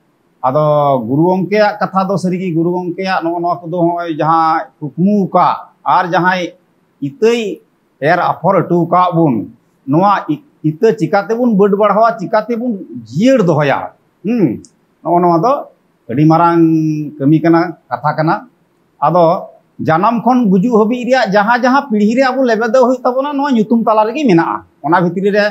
ᱟᱫᱚ ᱜᱩᱨᱩ ᱜᱚᱢᱠᱮᱭᱟᱜ ᱠᱟᱛᱷᱟ ᱫᱚ ᱥᱟᱹᱨᱤᱜᱮ, ᱜᱩᱨᱩ ᱜᱚᱢᱠᱮᱭᱟᱜ ᱱᱚᱜᱼᱚ ᱱᱚᱣᱟ ᱠᱚᱫᱚ ᱱᱚᱜᱼᱚᱭ ᱡᱟᱦᱟᱸ ᱠᱩᱠᱢᱩ ᱟᱠᱟᱫ ᱟᱨ ᱡᱟᱦᱟᱸᱭ ᱤᱛᱟᱹᱭ ᱮᱨ ᱟᱯᱷᱚᱨ ᱦᱚᱴᱚ ᱟᱠᱟᱫ ᱵᱚᱱ, ᱱᱚᱣᱟ ᱤ-, ᱤᱛᱟᱹ ᱪᱤᱠᱟᱹ ᱛᱮᱵᱚᱱ ᱵᱟᱹᱰ ᱵᱟᱲᱦᱟᱣᱟ, ᱪᱤᱠᱟᱹ ᱛᱮᱵᱚᱱ ᱡᱤᱭᱟᱹᱲ ᱫᱚᱦᱚᱭᱟ? ᱦᱩᱸ, ᱱᱚᱜᱼᱚ ᱱᱚᱣᱟ ᱫᱚ ᱟᱹᱰᱤ ᱢᱟᱨᱟᱝ ᱠᱟᱹᱢᱤ ᱠᱟᱱᱟ, ᱠᱟᱛᱷᱟ ᱠᱟᱱᱟ᱾ ᱟᱫᱚ ᱡᱟᱱᱟᱢ ᱠᱷᱚᱱ ᱜᱩᱡᱩᱜ ᱦᱟᱹᱵᱤᱡ ᱨᱮᱭᱟᱜ ᱡᱟᱦᱟᱸ ᱡᱟᱦᱟᱸ ᱯᱤᱲᱦᱤ ᱨᱮ ᱟᱵᱚ ᱞᱮᱵᱮᱫᱚᱜ ᱦᱩᱭᱩᱜ ᱛᱟᱵᱚᱱᱟ, ᱱᱚᱣᱟ ᱧᱩᱛᱩᱢ ᱛᱟᱞᱟ ᱨᱮᱜᱮ ᱢᱮᱱᱟᱜᱼᱟ᱾ ᱚᱱᱟ ᱵᱷᱤᱛᱨᱤ ᱨᱮ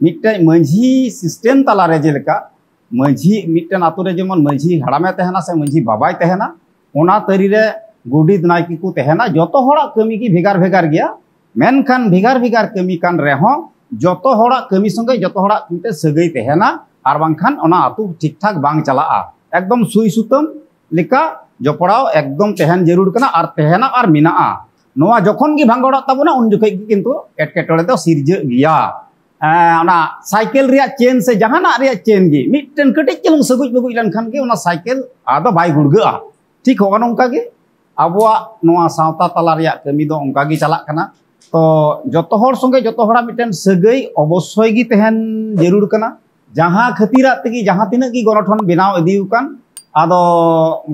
ᱢᱤᱫᱴᱮᱡ ᱢᱟᱹᱡᱷᱤ ᱥᱤᱥᱴᱮᱢ ᱛᱟᱞᱟᱨᱮ, ᱡᱮᱞᱮᱠᱟ ᱢᱟᱹᱡᱷᱤ, ᱢᱤᱫᱴᱮᱱ ᱟᱛᱳ ᱨᱮ ᱡᱮᱢᱚᱱ ᱢᱟᱹᱡᱷᱤ ᱦᱟᱲᱟᱢᱮ ᱛᱟᱦᱮᱱᱟ ᱥᱮ ᱢᱟᱹᱡᱷᱤ ᱵᱟᱵᱟᱭ ᱛᱟᱦᱮᱱᱟ, ᱚᱱᱟ ᱛᱟᱹᱨᱤ ᱨᱮ ᱜᱚᱰᱮᱛ ᱱᱟᱭᱠᱮ ᱠᱚ ᱛᱟᱦᱮᱱᱟ᱾ ᱡᱚᱛᱚ ᱦᱚᱲᱟᱜ ᱠᱟᱹᱢᱤ ᱜᱮ ᱵᱷᱮᱜᱟᱨ ᱵᱷᱮᱜᱟᱨ ᱜᱮᱭᱟ, ᱢᱮᱱᱠᱷᱟᱱ ᱵᱷᱮᱜᱟᱨ ᱵᱷᱮᱜᱟᱨ ᱠᱟᱹᱢᱤ ᱠᱟᱱ ᱨᱮᱦᱚᱸ ᱡᱚᱛᱚ ᱦᱚᱲᱟᱜ ᱠᱟᱹᱢᱤ ᱥᱚᱸᱜᱮ ᱡᱚᱛᱚ ᱦᱚᱲᱟᱜ ᱢᱤᱫᱴᱮᱱ ᱥᱟᱹᱜᱟᱹᱭ ᱛᱟᱦᱮᱱᱟ, ᱟᱨ ᱵᱟᱝᱠᱷᱟᱱ ᱚᱱᱟ ᱟᱛᱳ ᱴᱷᱤᱠ ᱴᱷᱟᱠ ᱵᱟᱝ ᱪᱟᱞᱟᱜᱼᱟ᱾ ᱮᱠᱫᱚᱢ ᱥᱩᱭ ᱥᱩᱛᱟᱹᱢ ᱞᱮᱠᱟ ᱡᱚᱯᱲᱟᱣ ᱮᱠᱫᱚᱢ ᱛᱟᱦᱮᱱ ᱡᱟᱹᱨᱩᱲ ᱠᱟᱱᱟ, ᱟᱨ ᱛᱟᱦᱮᱱᱟ ᱟᱨ ᱢᱮᱱᱟᱜᱼᱟ᱾ ᱱᱚᱣᱟ ᱡᱚᱠᱷᱚᱱ ᱜᱮ ᱵᱷᱟᱸᱜᱚᱲᱚᱜ ᱛᱟᱵᱚᱱᱟ, ᱩᱱ ᱡᱚᱠᱷᱚᱱ ᱜᱮ ᱠᱤᱱᱛᱩ ᱮᱴᱠᱮᱴᱚᱬᱮ ᱫᱚ ᱥᱤᱨᱡᱟᱹᱜ ᱜᱮᱭᱟ᱾ ᱮᱸ, ᱚᱱᱟ ᱥᱟᱭᱠᱮᱞ ᱨᱮᱭᱟᱜ ᱪᱮᱱ ᱥᱮ ᱡᱟᱦᱟᱱᱟᱜ ᱨᱮᱭᱟᱜ ᱪᱮᱱ ᱜᱮ ᱢᱤᱫᱴᱮᱱ ᱠᱟᱹᱴᱤᱡ ᱪᱩᱞᱩᱝ ᱥᱟᱹᱜᱩᱡ ᱵᱟᱹᱜᱩᱡ ᱞᱮᱱᱠᱷᱟᱱ ᱜᱮ ᱚᱱᱟ ᱥᱟᱭᱠᱮᱞ ᱟᱫᱚ ᱵᱟᱭ ᱜᱩᱲᱜᱟᱹᱜᱼᱟ᱾ ᱴᱷᱤᱠ ᱦᱚᱸᱜᱼᱚ ᱱᱚᱝᱠᱟ ᱜᱮ ᱟᱵᱚᱣᱟᱜ ᱱᱚᱣᱟ ᱥᱟᱶᱛᱟ ᱛᱟᱞᱟ ᱨᱮᱭᱟᱜ ᱠᱟᱹᱢᱤ ᱫᱚ ᱚᱱᱠᱟ ᱜᱮ ᱪᱟᱞᱟᱜ ᱠᱟᱱᱟ᱾ ᱛᱚ ᱡᱚᱛᱚ ᱦᱚᱲ ᱥᱚᱸᱜᱮ ᱡᱚᱛᱚ ᱦᱚᱲᱟᱜ ᱢᱤᱫᱴᱮᱱ ᱥᱟᱹᱜᱟᱹᱭ ᱚᱵᱚᱥᱥᱳᱭ ᱜᱮ ᱛᱟᱦᱮᱱ ᱡᱟᱹᱨᱩᱲ ᱠᱟᱱᱟ᱾ ᱡᱟᱦᱟᱸ ᱠᱷᱟᱹᱛᱤᱨᱟᱜ ᱛᱮᱜᱮ ᱡᱟᱦᱟᱸ ᱛᱤᱱᱟᱹᱜ ᱜᱮ ᱜᱚᱱᱚᱴᱷᱚᱱ ᱵᱮᱱᱟᱣ ᱤᱫᱤ ᱟᱠᱟᱱ, ᱟᱫᱚ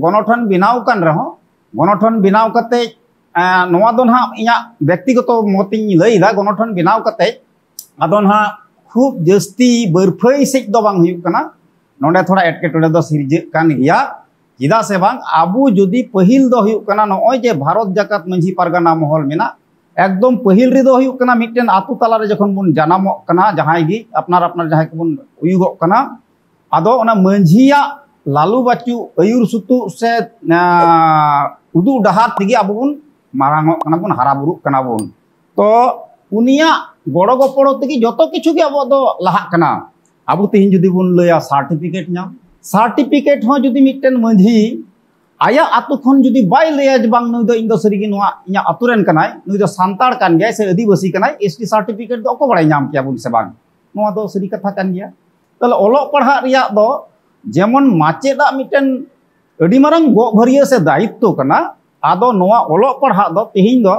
ᱜᱚᱱᱚᱴᱷᱚᱱ ᱵᱮᱱᱟᱣ ᱟᱠᱟᱱ ᱨᱮᱦᱚᱸ, ᱜᱚᱱᱚᱴᱷᱚᱱ ᱵᱮᱱᱟᱣ ᱠᱟᱛᱮ, ᱮᱸ, ᱱᱚᱣᱟ ᱫᱚ ᱱᱟᱦᱟᱜ ᱤᱧᱟᱹᱜ ᱵᱮᱠᱛᱤᱜᱚᱛᱚ ᱢᱚᱛ ᱤᱧ ᱞᱟᱹᱭ ᱮᱫᱟ, ᱜᱚᱱᱚᱴᱷᱚᱱ ᱵᱮᱱᱟᱣ ᱠᱟᱛᱮ ᱟᱫᱚ ᱱᱟᱦᱟᱜ ᱠᱷᱩᱵ ᱡᱟᱹᱥᱛᱤ ᱵᱟᱹᱨᱯᱷᱟᱹᱭ ᱥᱮᱫ ᱫᱚ ᱵᱟᱝ ᱦᱩᱭᱩᱜ ᱠᱟᱱᱟ᱾ ᱱᱚᱰᱮ ᱛᱷᱚᱲᱟ ᱮᱴᱠᱮᱴᱚᱬᱮ ᱫᱚ ᱥᱤᱨᱡᱟᱹᱜ ᱠᱟᱱ ᱜᱮᱭᱟ᱾ ᱪᱮᱫᱟᱜ ᱥᱮ ᱵᱟᱝ, ᱟᱵᱚ ᱡᱩᱫᱤ ᱯᱟᱹᱦᱤᱞ ᱫᱚ ᱦᱩᱭᱩᱜ ᱠᱟᱱᱟ, ᱱᱚᱜᱼᱚᱭ ᱡᱮ ᱵᱷᱟᱨᱚᱛ ᱡᱟᱠᱟᱛ ᱢᱟᱹᱡᱷᱤ ᱯᱟᱨᱜᱟᱱᱟ ᱢᱚᱦᱚᱞ ᱢᱮᱱᱟᱜ, ᱮᱠᱫᱚᱢ ᱯᱟᱹᱦᱤᱞ ᱨᱮᱫᱚ ᱦᱩᱭᱩᱜ ᱠᱟᱱᱟ, ᱢᱤᱫᱴᱮᱱ ᱟᱛᱳ ᱛᱟᱞᱟᱨᱮ ᱡᱚᱠᱷᱚᱱ ᱵᱚᱱ ᱡᱟᱱᱟᱢᱚᱜ ᱠᱟᱱᱟ, ᱡᱟᱦᱟᱸᱭ ᱜᱮ ᱟᱯᱱᱟᱨ ᱟᱯᱱᱟᱨ ᱡᱟᱦᱟᱸᱭ ᱠᱚᱵᱚᱱ ᱦᱩᱭᱩᱜᱚᱜ ᱠᱟᱱᱟ, ᱟᱫᱚ ᱚᱱᱟ ᱢᱟᱹᱡᱷᱤᱭᱟᱜ ᱞᱟᱞᱩ ᱵᱟᱹᱪᱩᱜ ᱟᱹᱭᱩᱨ ᱥᱩᱛᱩᱜ ᱥᱮ, ᱟᱸ, ᱩᱫᱩᱜ ᱰᱟᱦᱟᱨ ᱛᱮᱜᱮ ᱟᱵᱚ ᱵᱚᱱ ᱢᱟᱨᱟᱝᱚᱜ ᱠᱟᱱᱟ ᱵᱚᱱ, ᱦᱟᱨᱟ ᱵᱩᱨᱩᱜ ᱠᱟᱱᱟ ᱵᱚᱱ᱾ ᱛᱚ ᱩᱱᱤᱭᱟᱜ ᱜᱚᱲᱚ ᱜᱚᱯᱚᱲᱚ ᱛᱮᱜᱮ ᱡᱚᱛᱚ ᱠᱤᱪᱷᱩ ᱜᱮ ᱟᱵᱚᱣᱟᱜ ᱫᱚ ᱞᱟᱦᱟᱜ ᱠᱟᱱᱟ᱾ ᱟᱵᱚ ᱛᱮᱦᱮᱧ ᱡᱩᱫᱤ ᱵᱚᱱ ᱞᱟᱹᱭᱟ ᱥᱟᱨᱴᱤᱯᱷᱤᱠᱮᱴ ᱧᱟᱢ, ᱥᱟᱨᱴᱤᱯᱷᱤᱠᱮᱴ ᱦᱚᱸ ᱡᱩᱫᱤ ᱢᱤᱫᱴᱮᱱ ᱢᱟᱹᱡᱷᱤ ᱟᱭᱟᱜ ᱟᱛᱳ ᱠᱷᱚᱱ ᱡᱩᱫᱤ ᱵᱟᱭ ᱞᱟᱹᱭᱟ ᱡᱮ, "ᱵᱟᱝ, ᱱᱩᱭ ᱫᱚ ᱤᱧ ᱫᱚ ᱥᱟᱹᱨᱤᱜᱮ ᱱᱚᱣᱟ ᱤᱧᱟᱹᱜ ᱟᱛᱳ ᱨᱮᱱ ᱠᱟᱱᱟᱭ, ᱱᱩᱭ ᱫᱚ ᱥᱟᱱᱛᱟᱲ ᱠᱟᱱ ᱜᱮᱭᱟᱭ ᱥᱮ ᱟᱹᱫᱤᱵᱟᱹᱥᱤ ᱠᱟᱱᱟᱭ", ᱮᱥ ᱴᱤ ᱥᱟᱨᱴᱤᱯᱷᱤᱠᱮᱴ ᱫᱚ ᱚᱠᱚᱭ ᱵᱟᱲᱟᱭ ᱧᱟᱢ ᱠᱮᱭᱟ ᱵᱚᱱ ᱥᱮ ᱵᱟᱝ? ᱱᱚᱣᱟ ᱫᱚ ᱥᱟᱹᱨᱤ ᱠᱟᱛᱷᱟ ᱠᱟᱱ ᱜᱮᱭᱟ᱾ ᱛᱟᱦᱞᱮ ᱚᱞᱚᱜ ᱯᱟᱲᱦᱟᱜ ᱨᱮᱭᱟᱜ ᱫᱚ ᱡᱮᱢᱚᱱ ᱢᱟᱪᱮᱫᱟᱜ ᱢᱤᱫᱴᱮᱱ ᱟᱹᱰᱤ ᱢᱟᱨᱟᱝ ᱜᱚᱜ ᱵᱷᱟᱹᱨᱭᱟᱹ ᱥᱮ ᱫᱟᱭᱤᱛᱛᱚ ᱠᱟᱱᱟ᱾ ᱟᱫᱚ ᱱᱚᱣᱟ ᱚᱞᱚᱜ ᱯᱟᱲᱦᱟᱜ ᱫᱚ ᱛᱮᱦᱮᱧ ᱫᱚ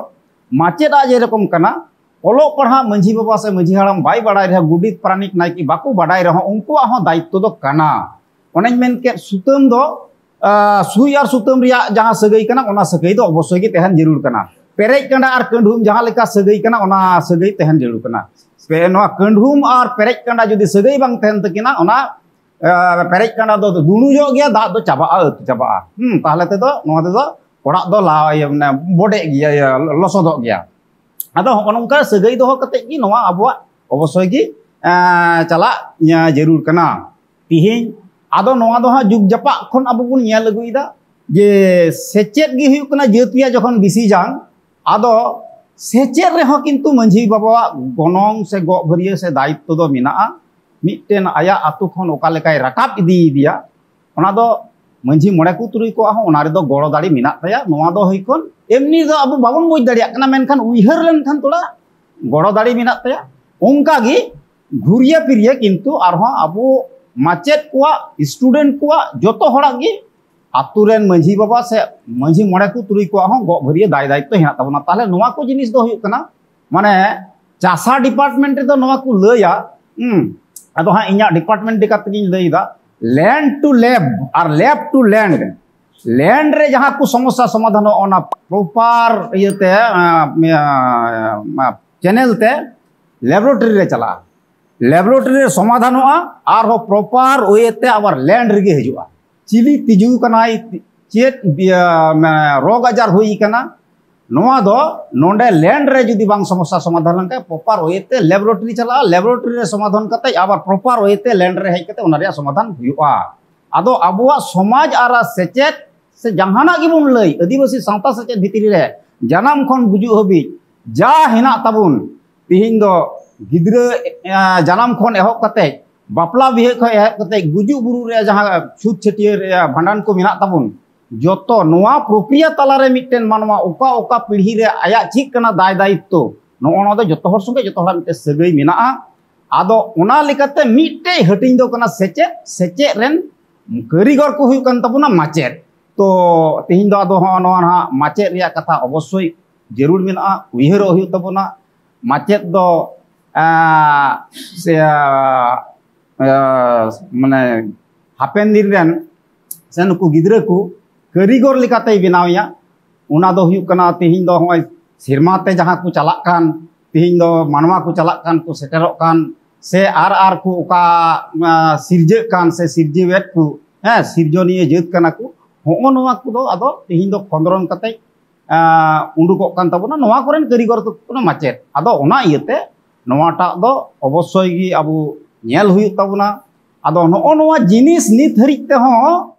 ᱢᱟᱪᱮᱫᱟᱜ ᱡᱮᱨᱚᱠᱚᱢ ᱠᱟᱱᱟ, ᱚᱞᱚᱜ ᱯᱟᱲᱦᱟᱜ ᱢᱟᱹᱡᱷᱤ ᱵᱟᱵᱟ ᱥᱮ ᱢᱟᱹᱡᱷᱤ ᱦᱟᱲᱟᱢ ᱵᱟᱭ ᱵᱟᱲᱟᱭ ᱨᱮᱦᱚᱸ, ᱜᱚᱰᱮᱛ ᱯᱟᱨᱟᱱᱤᱠ ᱱᱟᱭᱠᱮ ᱵᱟᱠᱚ ᱵᱟᱰᱟᱭ ᱨᱮᱦᱚᱸ, ᱩᱱᱠᱩᱣᱟᱜ ᱦᱚᱸ ᱫᱟᱭᱤᱛᱛᱚ ᱫᱚ ᱠᱟᱱᱟ᱾ ᱚᱱᱮᱧ ᱢᱮᱱ ᱠᱮᱫ, ᱥᱩᱛᱟᱹᱢ ᱫᱚ, ᱟᱸ, ᱥᱩᱭ ᱟᱨ ᱥᱩᱛᱟᱹᱢ ᱨᱮᱭᱟᱜ ᱡᱟᱦᱟᱸ ᱥᱟᱹᱜᱟᱹᱭ ᱠᱟᱱᱟ, ᱚᱱᱟ ᱥᱟᱹᱜᱟᱹᱭ ᱫᱚ ᱚᱵᱚᱥᱥᱳᱭ ᱜᱮ ᱛᱟᱦᱮᱱ ᱡᱟᱹᱨᱩᱲ ᱠᱟᱱᱟ᱾ ᱯᱮᱨᱮᱡ ᱠᱟᱸᱰᱟ ᱟᱨ ᱠᱟᱹᱰᱷᱩᱢ ᱡᱟᱦᱟᱸ ᱞᱮᱠᱟ ᱥᱟᱹᱜᱟᱹᱭ ᱠᱟᱱᱟ, ᱚᱱᱟ ᱥᱟᱹᱜᱟᱹᱭ ᱛᱟᱦᱮᱱ ᱡᱟᱹᱨᱩᱲ ᱠᱟᱱᱟ᱾ ᱯᱮ-, ᱱᱚᱣᱟ ᱠᱟᱹᱰᱷᱩᱢ ᱟᱨ ᱯᱮᱨᱮᱡ ᱠᱟᱸᱰᱟ ᱡᱩᱫᱤ ᱥᱟᱹᱜᱟᱹᱭ ᱵᱟᱝ ᱛᱟᱦᱮᱱ ᱛᱟᱹᱠᱤᱱᱟ, ᱚᱱᱟ, ᱟᱸ, ᱯᱮᱨᱮᱡ ᱠᱟᱸᱰᱟ ᱫᱚ ᱫᱩᱱᱩᱡᱚᱜ ᱜᱮᱭᱟ, ᱫᱟᱜ ᱫᱚ ᱪᱟᱵᱟᱜᱼᱟ, ᱟᱹᱛᱩ ᱪᱟᱵᱟᱜᱼᱟ᱾ ᱦᱩᱸ, ᱛᱟᱦᱞᱮ ᱛᱮᱫᱚ ᱱᱚᱣᱟ ᱛᱮᱫᱚ ᱚᱲᱟᱜ ᱫᱚ ᱞᱟ-, ᱤᱭᱟᱹ, ᱢᱟᱱᱮ ᱵᱚᱰᱮᱜ ᱜᱮᱭᱟ, ᱤᱭᱟᱹ, ᱞᱚᱥᱚᱫᱚᱜ ᱜᱮᱭᱟ᱾ ᱟᱫᱚ ᱦᱚᱸᱜᱼᱚ ᱱᱚᱝᱠᱟ ᱥᱟᱹᱜᱟᱹᱭ ᱫᱚᱦᱚ ᱠᱟᱛᱮ ᱜᱮ ᱱᱚᱣᱟ ᱟᱵᱚᱣᱟᱜ ᱚᱵᱚᱥᱥᱳᱭ ᱜᱮ, ᱮᱸ, ᱪᱟᱞᱟᱜ, ᱮᱸ, ᱡᱟᱹᱨᱩᱲ ᱠᱟᱱᱟ᱾ ᱛᱤᱦᱤᱧ ᱟᱫᱚ ᱱᱚᱣᱟ ᱫᱚ ᱦᱟᱸᱜ ᱡᱩᱜᱽ ᱡᱟᱯᱟᱜ ᱠᱷᱚᱱ ᱟᱵᱚ ᱵᱚᱱ ᱧᱮᱞ ᱟᱹᱜᱩᱭᱮᱫᱟ ᱡᱮ ᱥᱮᱪᱮᱫ ᱜᱮ ᱦᱩᱭᱩᱜ ᱠᱟᱱᱟ ᱡᱟᱹᱛ ᱨᱮᱭᱟᱜ ᱡᱚᱠᱷᱚᱱ ᱵᱤᱥᱤ ᱡᱟᱝ, ᱟᱫᱚ ᱥᱮᱪᱮᱫ ᱨᱮᱦᱚᱸ ᱠᱤᱱᱛᱩ ᱢᱟᱹᱡᱷᱤ ᱵᱟᱵᱟᱣᱟᱜ ᱜᱚᱱᱚᱝ ᱥᱮ ᱜᱚᱜ ᱵᱷᱟᱹᱨᱭᱟᱹ ᱥᱮ ᱫᱟᱭᱤᱛᱛᱚ ᱫᱚ ᱢᱮᱱᱟᱜᱼᱟ᱾ ᱢᱤᱫᱴᱮᱱ ᱟᱭᱟᱜ ᱟᱛᱳ ᱠᱷᱚᱱ ᱚᱠᱟ ᱞᱮᱠᱟᱭ ᱨᱟᱠᱟᱵ ᱤᱫᱤᱭᱮᱫᱮᱭᱟ, ᱚᱱᱟ ᱫᱚ ᱢᱟᱹᱡᱷᱤ ᱢᱚᱬᱮ ᱠᱚ ᱛᱩᱨᱩᱭ ᱠᱚᱣᱟᱜ ᱦᱚᱸ ᱚᱱᱟ ᱨᱮᱫᱚ ᱜᱚᱲᱚ ᱫᱟᱲᱮ ᱢᱮᱱᱟᱜ ᱛᱟᱭᱟ᱾ ᱱᱚᱣᱟ ᱫᱚ ᱦᱩᱭ ᱠᱷᱚᱱ ᱮᱢᱱᱤ ᱫᱚ ᱟᱵᱚ ᱵᱟᱵᱚᱱ ᱵᱩᱡᱽ ᱫᱟᱲᱮᱭᱟᱜ ᱠᱟᱱᱟ, ᱢᱮᱱᱠᱷᱟᱱ ᱩᱭᱦᱟᱹᱨ ᱞᱮᱱᱠᱷᱟᱱ ᱛᱷᱚᱲᱟ ᱜᱚᱲᱚ ᱫᱟᱲᱮ ᱢᱮᱱᱟᱜ ᱛᱟᱭᱟ᱾ ᱚᱱᱠᱟ ᱜᱮ ᱜᱷᱩᱨᱭᱟᱹ ᱯᱷᱤᱨᱭᱟᱹ ᱠᱤᱱᱛᱩ ᱟᱨᱦᱚᱸ ᱟᱵᱚ ᱢᱟᱪᱮᱫ ᱠᱚᱣᱟᱜ, ᱥᱴᱩᱰᱮᱱᱴ ᱠᱚᱣᱟᱜ, ᱡᱚᱛᱚ ᱦᱚᱲᱟᱜ ᱜᱮ ᱟᱛᱳ ᱨᱮᱱ ᱢᱟᱹᱡᱷᱤ ᱵᱟᱵᱟ ᱥᱮ ᱢᱟᱹᱡᱷᱤ ᱢᱚᱬᱮ ᱠᱚ ᱛᱩᱨᱩᱭ ᱠᱚᱣᱟᱜ ᱦᱚᱸ ᱜᱚᱜ ᱵᱷᱟᱹᱨᱭᱟᱹ ᱫᱟᱭ ᱫᱟᱭᱤᱛᱛᱚ ᱦᱮᱱᱟᱜ ᱛᱟᱵᱚᱱᱟ᱾ ᱛᱟᱦᱞᱮ ᱱᱚᱣᱟ ᱠᱚ ᱡᱤᱱᱤᱥ ᱫᱚ ᱦᱩᱭᱩᱜ ᱠᱟᱱᱟ, ᱢᱟᱱᱮ ᱪᱟᱥᱟ ᱰᱤᱯᱟᱨᱴᱢᱮᱱᱴ ᱨᱮᱫᱚ ᱱᱚᱣᱟ ᱠᱚ ᱞᱟᱹᱭᱟ, ᱦᱩᱸ, ᱟᱫᱚ ᱦᱟᱸᱜ ᱤᱧᱟᱹᱜ ᱰᱤᱯᱟᱨᱴᱢᱮᱱᱴ ᱞᱮᱠᱟ ᱛᱮᱜᱤᱧ ᱞᱟᱹᱭᱫᱟ, land to lab R lab to land᱾ Land ᱨᱮ ᱡᱟᱦᱟᱸ ᱠᱚ ᱥᱚᱢᱚᱥᱥᱟ ᱥᱚᱢᱟᱫᱷᱟᱱᱚᱜ, ᱚᱱᱟ ᱯᱨᱚᱯᱟᱨ ᱤᱭᱟᱹᱛᱮ, ᱟᱸ, ᱟᱸ, ᱪᱮᱱᱮᱞ ᱛᱮ ᱞᱮᱵᱚᱨᱮᱴᱚᱨᱤ ᱨᱮ ᱪᱟᱞᱟᱜᱼᱟ᱾ ᱞᱮᱵᱚᱨᱮᱴᱚᱨᱤ ᱨᱮ ᱥᱚᱢᱟᱫᱷᱟᱱᱚᱜᱼᱟ, ᱟᱨᱦᱚᱸ ᱯᱨᱚᱯᱟᱨ ᱳᱭᱮ ᱛᱮ ᱟᱵᱟᱨ ᱞᱮᱱᱰ ᱨᱮᱜᱮ ᱦᱤᱡᱩᱜᱼᱟ᱾ ᱪᱤᱞᱤ ᱛᱤᱡᱩ ᱠᱟᱱᱟᱭ, ᱪᱮᱫ ᱵᱤᱭᱟ-, ᱢᱟᱱᱮ ᱨᱳᱜᱽ ᱟᱡᱟᱨ ᱦᱩᱭ ᱠᱟᱱᱟ, ᱱᱚᱣᱟ ᱫᱚ ᱱᱚᱰᱮ ᱞᱮᱱᱰ ᱨᱮ ᱡᱩᱫᱤ ᱵᱟᱝ ᱥᱚᱢᱚᱥᱥᱟ ᱥᱚᱢᱟᱫᱷᱟᱱ ᱞᱮᱱᱠᱷᱟᱱ ᱯᱨᱚᱯᱟᱨ ᱳᱭᱮ ᱛᱮ ᱞᱮᱵᱚᱨᱮᱴᱚᱨᱤ ᱪᱟᱞᱟᱜᱼᱟ, ᱞᱮᱵᱚᱨᱮᱴᱚᱨᱤ ᱨᱮ ᱥᱚᱢᱟᱫᱷᱟᱱ ᱠᱟᱛᱮ ᱟᱵᱟᱨ ᱯᱨᱚᱯᱟᱨ ᱳᱭᱮ ᱛᱮ ᱞᱮᱱᱰ ᱨᱮ ᱦᱮᱡ ᱠᱟᱛᱮ ᱚᱱᱟ ᱨᱮᱭᱟᱜ ᱥᱚᱢᱟᱫᱷᱟᱱ ᱦᱩᱭᱩᱜᱼᱟ᱾ ᱟᱫᱚ ᱟᱵᱚᱣᱟᱜ ᱥᱚᱢᱟᱡᱽ ᱟᱨ ᱥᱮᱪᱮᱫ ᱥᱮ ᱡᱟᱦᱟᱱᱟᱜ ᱜᱮᱵᱚᱱ ᱞᱟᱹᱭ, ᱟᱹᱫᱤᱵᱟᱹᱥᱤ ᱥᱟᱶᱛᱟ ᱥᱮᱪᱮᱫ ᱵᱷᱤᱛᱨᱤ ᱨᱮ ᱡᱟᱱᱟᱢ ᱠᱷᱚᱱ ᱜᱩᱡᱩᱜ ᱦᱟᱹᱵᱤᱡ ᱡᱟ ᱦᱮᱱᱟᱜ ᱛᱟᱵᱚᱱ, ᱛᱤᱦᱤᱧ ᱫᱚ ᱜᱤᱫᱽᱨᱟᱹ, ᱮ, ᱡᱟᱱᱟᱢ ᱠᱷᱚᱱ ᱮᱦᱚᱵ ᱠᱟᱛᱮ, ᱵᱟᱯᱞᱟ ᱵᱤᱦᱟᱹ ᱠᱷᱚᱱ ᱮᱦᱚᱵ ᱠᱟᱛᱮ, ᱜᱩᱡᱩᱜ ᱵᱩᱨᱩᱜ ᱨᱮ ᱡᱟᱦᱟᱸ ᱪᱷᱩᱛ ᱪᱷᱟᱹᱴᱭᱟᱹᱨ, ᱮ, ᱵᱷᱟᱸᱰᱟᱱ ᱠᱚ ᱢᱮᱱᱟᱜ ᱛᱟᱵᱚᱱ, ᱡᱚᱛᱚ ᱱᱚᱣᱟ ᱯᱨᱚᱠᱨᱤᱭᱟ ᱛᱟᱞᱟᱨᱮ ᱢᱤᱫᱴᱮᱱ ᱢᱟᱱᱣᱟ ᱚᱠᱟ ᱚᱠᱟ ᱯᱤᱲᱦᱤ ᱨᱮ ᱟᱭᱟᱜ ᱪᱮᱫ ᱠᱟᱱᱟ ᱫᱟᱭ ᱫᱟᱭᱤᱛᱛᱚ, ᱱᱚᱜᱼᱚ ᱱᱚᱣᱟ ᱫᱚ ᱡᱚᱛᱚ ᱦᱚᱲ ᱥᱚᱸᱜᱮ ᱡᱚᱛᱚ ᱦᱚᱲᱟᱜ ᱢᱤᱫᱴᱮᱱ ᱥᱟᱹᱜᱟᱹᱭ ᱢᱮᱱᱟᱜᱼᱟ᱾ ᱟᱫᱚ ᱚᱱᱟ ᱞᱮᱠᱟᱛᱮ ᱢᱤᱫᱴᱮᱡ ᱦᱟᱹᱴᱤᱧ ᱫᱚ ᱠᱟᱱᱟ ᱥᱮᱪᱮᱫ, ᱥᱮᱪᱮᱫ ᱨᱮᱱ ᱠᱟᱹᱨᱤᱜᱚᱨ ᱠᱚ ᱦᱩᱭᱩᱜ ᱠᱟᱱ ᱛᱟᱵᱚᱱᱟ ᱢᱟᱪᱮᱫ᱾ ᱛᱚ ᱛᱮᱦᱮᱧ ᱫᱚ ᱟᱫᱚ ᱦᱚᱸᱜᱼᱚ ᱱᱚᱣᱟ ᱱᱟᱦᱟᱜ ᱢᱟᱪᱮᱫ ᱨᱮᱭᱟᱜ ᱠᱟᱛᱷᱟ ᱚᱵᱚᱥᱥᱳᱭ ᱡᱟᱹᱨᱩᱲ ᱢᱮᱱᱟᱜᱼᱟ, ᱩᱭᱦᱟᱹᱨᱚᱜ ᱦᱩᱭᱩᱜ ᱛᱟᱵᱚᱱᱟ᱾ ᱢᱟᱪᱮᱫ ᱫᱚ, ᱟᱸ, ᱥᱮ, ᱟᱸ, ᱢᱟᱱᱮ ᱦᱟᱯᱮᱱ ᱫᱤᱱ ᱨᱮᱱ ᱥᱮ ᱱᱩᱠᱩ ᱜᱤᱫᱽᱨᱟᱹ ᱠᱚ ᱠᱟᱹᱨᱤᱜᱚᱨ ᱞᱮᱠᱟᱛᱮᱭ ᱵᱮᱱᱟᱣᱮᱭᱟ᱾ ᱚᱱᱟ ᱫᱚ ᱦᱩᱭᱩᱜ ᱠᱟᱱᱟ ᱛᱮᱦᱮᱧ ᱫᱚ ᱦᱚᱸᱜᱼᱚᱭ ᱥᱮᱨᱢᱟ ᱛᱮ ᱡᱟᱦᱟᱸ ᱠᱚ ᱪᱟᱞᱟᱜ ᱠᱟᱱ, ᱛᱮᱦᱮᱧ ᱫᱚ ᱢᱟᱱᱣᱟ ᱠᱚ ᱪᱟᱞᱟᱜ ᱠᱟᱱ ᱠᱚ ᱥᱮᱴᱮᱨᱚᱜ ᱠᱟᱱ, ᱥᱮ ᱟᱨ ᱟᱨ ᱠᱚ ᱚᱠᱟ, ᱟᱸ, ᱥᱤᱨᱡᱟᱹᱜ ᱠᱟᱱ ᱥᱮ ᱥᱤᱨᱡᱟᱹᱣᱮᱫ ᱠᱚ, ᱦᱮᱸ, ᱥᱤᱨᱡᱚᱱᱤᱭᱟᱹ ᱡᱟᱹᱛ ᱠᱟᱱᱟ ᱠᱚ, ᱦᱚᱸᱜᱼᱚ ᱱᱚᱣᱟ ᱠᱚᱫᱚ ᱟᱫᱚ ᱛᱮᱦᱮᱧ ᱫᱚ ᱠᱷᱚᱸᱫᱽᱨᱚᱱ ᱠᱟᱛᱮ, ᱟᱸ, ᱩᱰᱩᱠᱚᱜ ᱠᱟᱱ ᱛᱟᱵᱚᱱᱟ᱾ ᱱᱚᱣᱟ ᱠᱚᱨᱮᱱ ᱠᱟᱹᱨᱤᱜᱚᱨ ᱫᱚ ᱠᱟᱱᱟ ᱢᱟᱪᱮᱫ᱾ ᱟᱫᱚ ᱚᱱᱟ ᱤᱭᱟᱹᱛᱮ ᱱᱚᱣᱟᱴᱟᱜ ᱫᱚ ᱚᱵᱚᱥᱥᱳᱭ ᱜᱮ ᱟᱵᱚ ᱧᱮᱞ ᱦᱩᱭᱩᱜ ᱛᱟᱵᱚᱱᱟ᱾ ᱟᱫᱚ ᱱᱚᱜᱼᱚ ᱱᱚᱣᱟ ᱡᱤᱱᱤᱥ ᱱᱤᱛ ᱦᱟᱹᱨᱤᱡ ᱛᱮᱦᱚᱸ,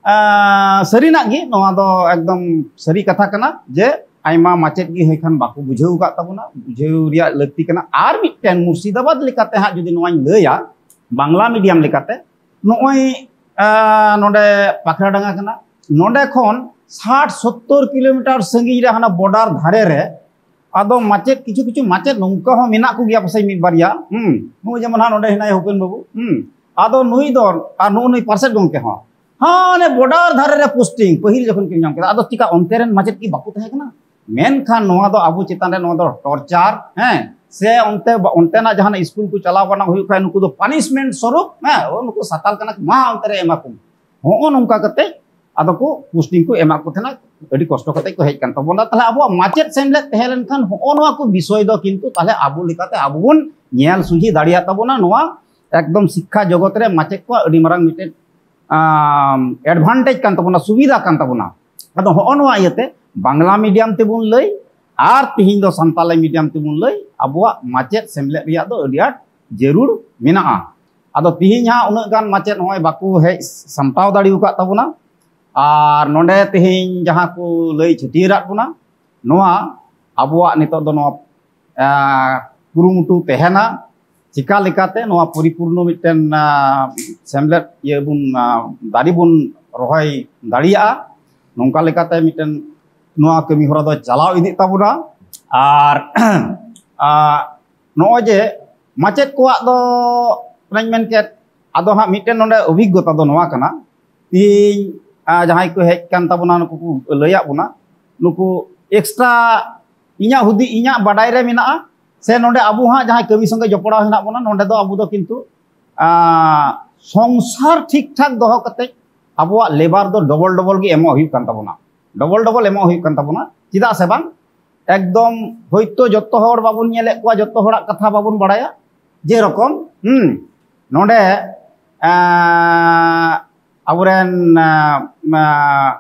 ᱟᱸ, ᱥᱟᱹᱨᱤᱱᱟᱜ ᱜᱮ ᱱᱚᱣᱟ ᱫᱚ ᱮᱠᱫᱚᱢ ᱥᱟᱹᱨᱤ ᱠᱟᱛᱷᱟ ᱠᱟᱱᱟ ᱡᱮ ᱟᱭᱢᱟ ᱢᱟᱪᱮᱫ ᱜᱮ ᱦᱩᱭ ᱠᱷᱟᱱ ᱵᱟᱠᱚ ᱵᱩᱡᱷᱟᱹᱣ ᱟᱠᱟᱫ ᱛᱟᱵᱚᱱᱟ, ᱵᱩᱡᱷᱟᱹᱣ ᱨᱮᱭᱟᱜ ᱞᱟᱹᱠᱛᱤ ᱠᱟᱱᱟ᱾ ᱟᱨ ᱢᱤᱫᱴᱮᱱ ᱢᱩᱨᱥᱤᱫᱟᱵᱟᱫᱽ ᱞᱮᱠᱟᱛᱮ ᱦᱟᱸᱜ ᱡᱩᱫᱤ ᱱᱚᱣᱟᱧ ᱞᱟᱹᱭᱟ, ᱵᱟᱝᱞᱟ ᱢᱤᱰᱤᱭᱟᱢ ᱞᱮᱠᱟᱛᱮ, ᱱᱚᱜᱼᱚᱭ, ᱟᱸ, ᱱᱚᱰᱮ ᱯᱟᱠᱷᱨᱟᱰᱟᱸᱜᱟ ᱠᱟᱱᱟ, ᱱᱚᱰᱮ ᱠᱷᱚᱱ ᱥᱟᱴ ᱥᱚᱛᱛᱚᱨ ᱠᱤᱞᱳᱢᱤᱴᱟᱨ ᱥᱟᱺᱜᱤᱧ ᱨᱮ ᱦᱟᱱᱟ ᱵᱚᱰᱟᱨ ᱫᱷᱟᱨᱮ ᱨᱮ, ᱟᱫᱚ ᱢᱟᱪᱮᱫ, ᱠᱤᱪᱷᱩ ᱠᱤᱪᱷᱩ ᱢᱟᱪᱮᱫ ᱱᱚᱝᱠᱟ ᱦᱚᱸ ᱢᱮᱱᱟᱜ ᱠᱚᱜᱮᱭᱟ ᱯᱟᱥᱮᱡ ᱢᱤᱫ ᱵᱟᱨᱭᱟ, ᱦᱩᱸ, ᱱᱩᱭ ᱡᱮᱢᱚᱱ ᱦᱟᱸᱜ ᱱᱚᱰᱮ ᱦᱮᱱᱟᱭ ᱦᱩᱯᱮᱱ ᱵᱟᱹᱵᱩ, ᱦᱩᱸ, ᱟᱫᱚ ᱱᱩᱭ ᱫᱚ, ᱟᱨ ᱱᱩᱜᱼᱩ ᱱᱩᱭ ᱯᱟᱨᱥᱮᱫ ᱜᱚᱢᱠᱮ ᱦᱚᱸ, ᱦᱟᱱᱮ ᱵᱚᱰᱟᱨ ᱫᱷᱟᱨᱮ ᱨᱮ ᱯᱳᱥᱴᱤᱝ, ᱯᱟᱹᱦᱤᱞ ᱡᱚᱠᱷᱚᱱ ᱠᱤᱱ ᱧᱟᱢ ᱠᱮᱫᱟ, ᱟᱫᱚ ᱪᱤᱠᱟ ᱚᱱᱛᱮ ᱨᱮᱱ ᱢᱟᱪᱮᱫ ᱠᱤ ᱵᱟᱠᱚ ᱛᱟᱦᱮᱸ ᱠᱟᱱᱟ? ᱢᱮᱱᱠᱷᱟᱱ ᱱᱚᱣᱟ ᱫᱚ ᱟᱵᱚ ᱪᱮᱛᱟᱱ ᱨᱮ ᱱᱚᱣᱟ ᱫᱚ ᱴᱚᱨᱪᱟᱨ, ᱦᱮᱸ, ᱥᱮ ᱚᱱᱛᱮ ᱵᱟ-, ᱚᱱᱛᱮᱱᱟᱜ ᱡᱟᱦᱟᱱᱟᱜ ᱥᱠᱩᱞ ᱠᱚ ᱪᱟᱞᱟᱣ ᱵᱟᱱᱟᱣ ᱦᱩᱭᱩᱜ ᱠᱷᱟᱱ ᱱᱩᱠᱩ ᱫᱚ ᱯᱟᱱᱤᱥᱢᱮᱱᱴ ᱥᱚᱨᱩᱯ, ᱦᱮᱸ, ᱳ ᱱᱩᱠᱩ ᱥᱟᱛᱟᱞ ᱠᱟᱱᱟ ᱠᱚ, ᱢᱟ ᱚᱱᱛᱮ ᱨᱮ ᱮᱢᱟ ᱠᱚᱢ᱾ ᱦᱚᱸᱜᱼᱚ ᱱᱚᱝᱠᱟ ᱠᱟᱛᱮ ᱟᱫᱚ ᱠᱚ ᱯᱳᱥᱴᱤᱝ ᱠᱚ ᱮᱢᱟ ᱠᱚ ᱛᱟᱦᱮᱱᱟ, ᱟᱹᱰᱤ ᱠᱚᱥᱴᱚ ᱠᱟᱛᱮ ᱠᱚ ᱦᱮᱡ ᱠᱟᱱ ᱛᱟᱵᱚᱱᱟ᱾ ᱛᱟᱦᱞᱮ ᱟᱵᱚᱣᱟᱜ ᱢᱟᱪᱮᱫ ᱥᱮᱢᱞᱮᱫ ᱛᱟᱦᱮᱸ ᱞᱮᱱᱠᱷᱟᱱ ᱦᱚᱸᱜᱼᱚ ᱱᱚᱣᱟ ᱠᱚ ᱵᱤᱥᱚᱭ ᱫᱚ ᱠᱤᱱᱛᱩ ᱛᱟᱦᱞᱮ ᱟᱵᱚ ᱞᱮᱠᱟᱛᱮ ᱟᱵᱚ ᱵᱚᱱ ᱧᱮᱞ ᱥᱚᱡᱷᱮ ᱫᱟᱲᱮᱭᱟᱜ ᱛᱟᱵᱚᱱᱟ᱾ ᱱᱚᱣᱟ ᱮᱠᱫᱚᱢ ᱥᱤᱠᱠᱷᱟ ᱡᱚᱜᱚᱛ ᱨᱮ ᱢᱟᱪᱮᱫ ᱠᱚᱣᱟᱜ ᱟᱹᱰᱤ ᱢᱟᱨᱟᱝ ᱢᱤᱫᱴᱮᱱ ᱮᱰᱵᱷᱟᱱᱴᱮᱡᱽ ᱠᱟᱱ ᱛᱟᱵᱚᱱᱟ, ᱥᱩᱵᱤᱫᱷᱟ ᱠᱟᱱ ᱛᱟᱵᱚᱱᱟ᱾ ᱟᱫᱚ ᱦᱚᱸᱜᱼᱚ ᱱᱚᱣᱟ ᱤᱭᱟᱹᱛᱮ ᱵᱟᱝᱞᱟ ᱢᱤᱰᱤᱭᱟᱢ ᱛᱮᱵᱚᱱ ᱞᱟᱹᱭ ᱟᱨ ᱛᱤᱦᱤᱧ ᱫᱚ ᱥᱟᱱᱛᱟᱞᱤ ᱢᱤᱰᱤᱭᱟᱢ ᱛᱮᱵᱚᱱ ᱞᱟᱹᱭ, ᱟᱵᱚᱣᱟᱜ ᱢᱟᱪᱮᱫ ᱥᱮᱢᱞᱮᱫ ᱨᱮᱭᱟᱜ ᱫᱚ ᱟᱹᱰᱤ ᱟᱸᱴ ᱡᱟᱹᱨᱩᱲ ᱢᱮᱱᱟᱜᱼᱟ᱾ ᱟᱫᱚ ᱛᱤᱦᱤᱧ ᱦᱟᱸᱜ ᱩᱱᱟᱹᱜ ᱜᱟᱱ ᱢᱟᱪᱮᱫ ᱱᱚᱜᱼᱚᱭ ᱵᱟᱠᱚ ᱦᱮᱡ ᱥᱟᱢᱴᱟᱣ ᱫᱟᱲᱮ ᱟᱠᱟᱫ ᱛᱟᱵᱚᱱᱟ᱾ ᱟᱨ ᱱᱚᱰᱮ ᱛᱤᱦᱤᱧ ᱡᱟᱦᱟᱸ ᱠᱚ ᱞᱟᱹᱭ ᱪᱷᱟᱹᱴᱭᱟᱹᱨᱟᱫ ᱵᱚᱱᱟ, ᱱᱚᱣᱟ ᱟᱵᱚᱣᱟᱜ ᱱᱤᱛᱚᱜ ᱫᱚ ᱱᱚᱣᱟ, ᱟᱸ, ᱠᱩᱨᱩᱢᱩᱴᱩ ᱛᱟᱦᱮᱱᱟ, ᱪᱤᱠᱟ ᱞᱮᱠᱟᱛᱮ ᱱᱚᱣᱟ ᱯᱚᱨᱤᱯᱩᱨᱱᱚ ᱢᱤᱫᱴᱮᱱ, ᱟᱸ, ᱥᱮᱢᱞᱮᱫ ᱤᱭᱟᱹ ᱵᱚᱱ, ᱟᱸ, ᱫᱟᱨᱮ ᱵᱚᱱ ᱨᱚᱦᱚᱭ ᱫᱟᱲᱮᱭᱟᱜᱼᱟ᱾ ᱱᱚᱝᱠᱟ ᱞᱮᱠᱟᱛᱮ ᱢᱤᱫᱴᱮᱱ ᱱᱚᱣᱟ ᱠᱟᱹᱢᱤ ᱦᱚᱨᱟ ᱫᱚ ᱪᱟᱞᱟᱣ ᱤᱫᱤᱜ ᱛᱟᱵᱚᱱᱟ᱾ ᱟᱨ ᱟᱸ, ᱱᱚᱜᱼᱚᱭ ᱡᱮ ᱢᱟᱪᱮᱫ ᱠᱚᱣᱟᱜ ᱫᱚ ᱚᱱᱟᱧ ᱢᱮᱱ ᱠᱮᱫ, ᱟᱫᱚ ᱦᱟᱸᱜ ᱢᱤᱫᱴᱮᱱ ᱱᱚᱰᱮ ᱚᱵᱷᱤᱜᱽᱜᱚᱛᱟ ᱫᱚ ᱱᱚᱣᱟ ᱠᱟᱱᱟ, ᱛᱮᱦᱮᱧ, ᱟᱸ, ᱡᱟᱦᱟᱸᱭ ᱠᱚ ᱦᱮᱡ ᱠᱟᱱ ᱛᱟᱵᱚᱱᱟ, ᱱᱩᱠᱩ ᱠᱚ ᱞᱟᱹᱭᱟᱫ ᱵᱚᱱᱟ, ᱱᱩᱠᱩ ᱮᱠᱥᱴᱨᱟ ᱤᱧᱟᱹᱜ ᱦᱩᱫᱤ-, ᱤᱧᱟᱹᱜ ᱵᱟᱰᱟᱭ ᱨᱮ ᱢᱮᱱᱟᱜᱼᱟ, ᱥᱮ ᱱᱚᱰᱮ ᱟᱵᱚ ᱦᱟᱸᱜ ᱡᱟᱦᱟᱸᱭ ᱠᱟᱹᱢᱤ ᱥᱚᱸᱜᱮ ᱡᱚᱯᱲᱟᱣ ᱦᱮᱱᱟᱜ ᱵᱚᱱᱟ, ᱱᱚᱰᱮ ᱫᱚ ᱟᱵᱚ ᱫᱚ ᱠᱤᱱᱛᱩ, ᱟᱸ, ᱥᱚᱝᱥᱟᱨ ᱴᱷᱤᱠ ᱴᱷᱟᱠ ᱫᱚᱦᱚ ᱠᱟᱛᱮ ᱟᱵᱚᱣᱟᱜ ᱞᱮᱵᱟᱨ ᱫᱚ ᱰᱚᱵᱚᱞ ᱰᱚᱵᱚᱞ ᱜᱮ ᱮᱢᱚᱜ ᱦᱩᱭᱩᱜ ᱠᱟᱱ ᱛᱟᱵᱚᱱᱟ, ᱰᱚᱵᱚᱞ ᱰᱚᱵᱚᱞ ᱮᱢᱚᱜ ᱦᱩᱭᱩᱜ ᱠᱟᱱ ᱛᱟᱵᱚᱱᱟ᱾ ᱪᱮᱫᱟᱜ ᱥᱮ ᱵᱟᱝ, ᱮᱠᱫᱚᱢ ᱦᱚᱭᱛᱳ ᱡᱚᱛᱚ ᱦᱚᱲ ᱵᱟᱵᱚᱱ ᱧᱮᱞᱮᱫ ᱠᱚᱣᱟ, ᱡᱚᱛᱚ ᱦᱚᱲᱟᱜ ᱠᱟᱛᱷᱟ ᱵᱟᱵᱚᱱ ᱵᱟᱲᱟᱭᱟ᱾ ᱡᱮᱨᱚᱠᱚᱢ, ᱦᱩᱸ, ᱱᱚᱰᱮ, ᱮᱸ, ᱟᱵᱚᱨᱮᱱ, ᱮᱸ, ᱮᱸ,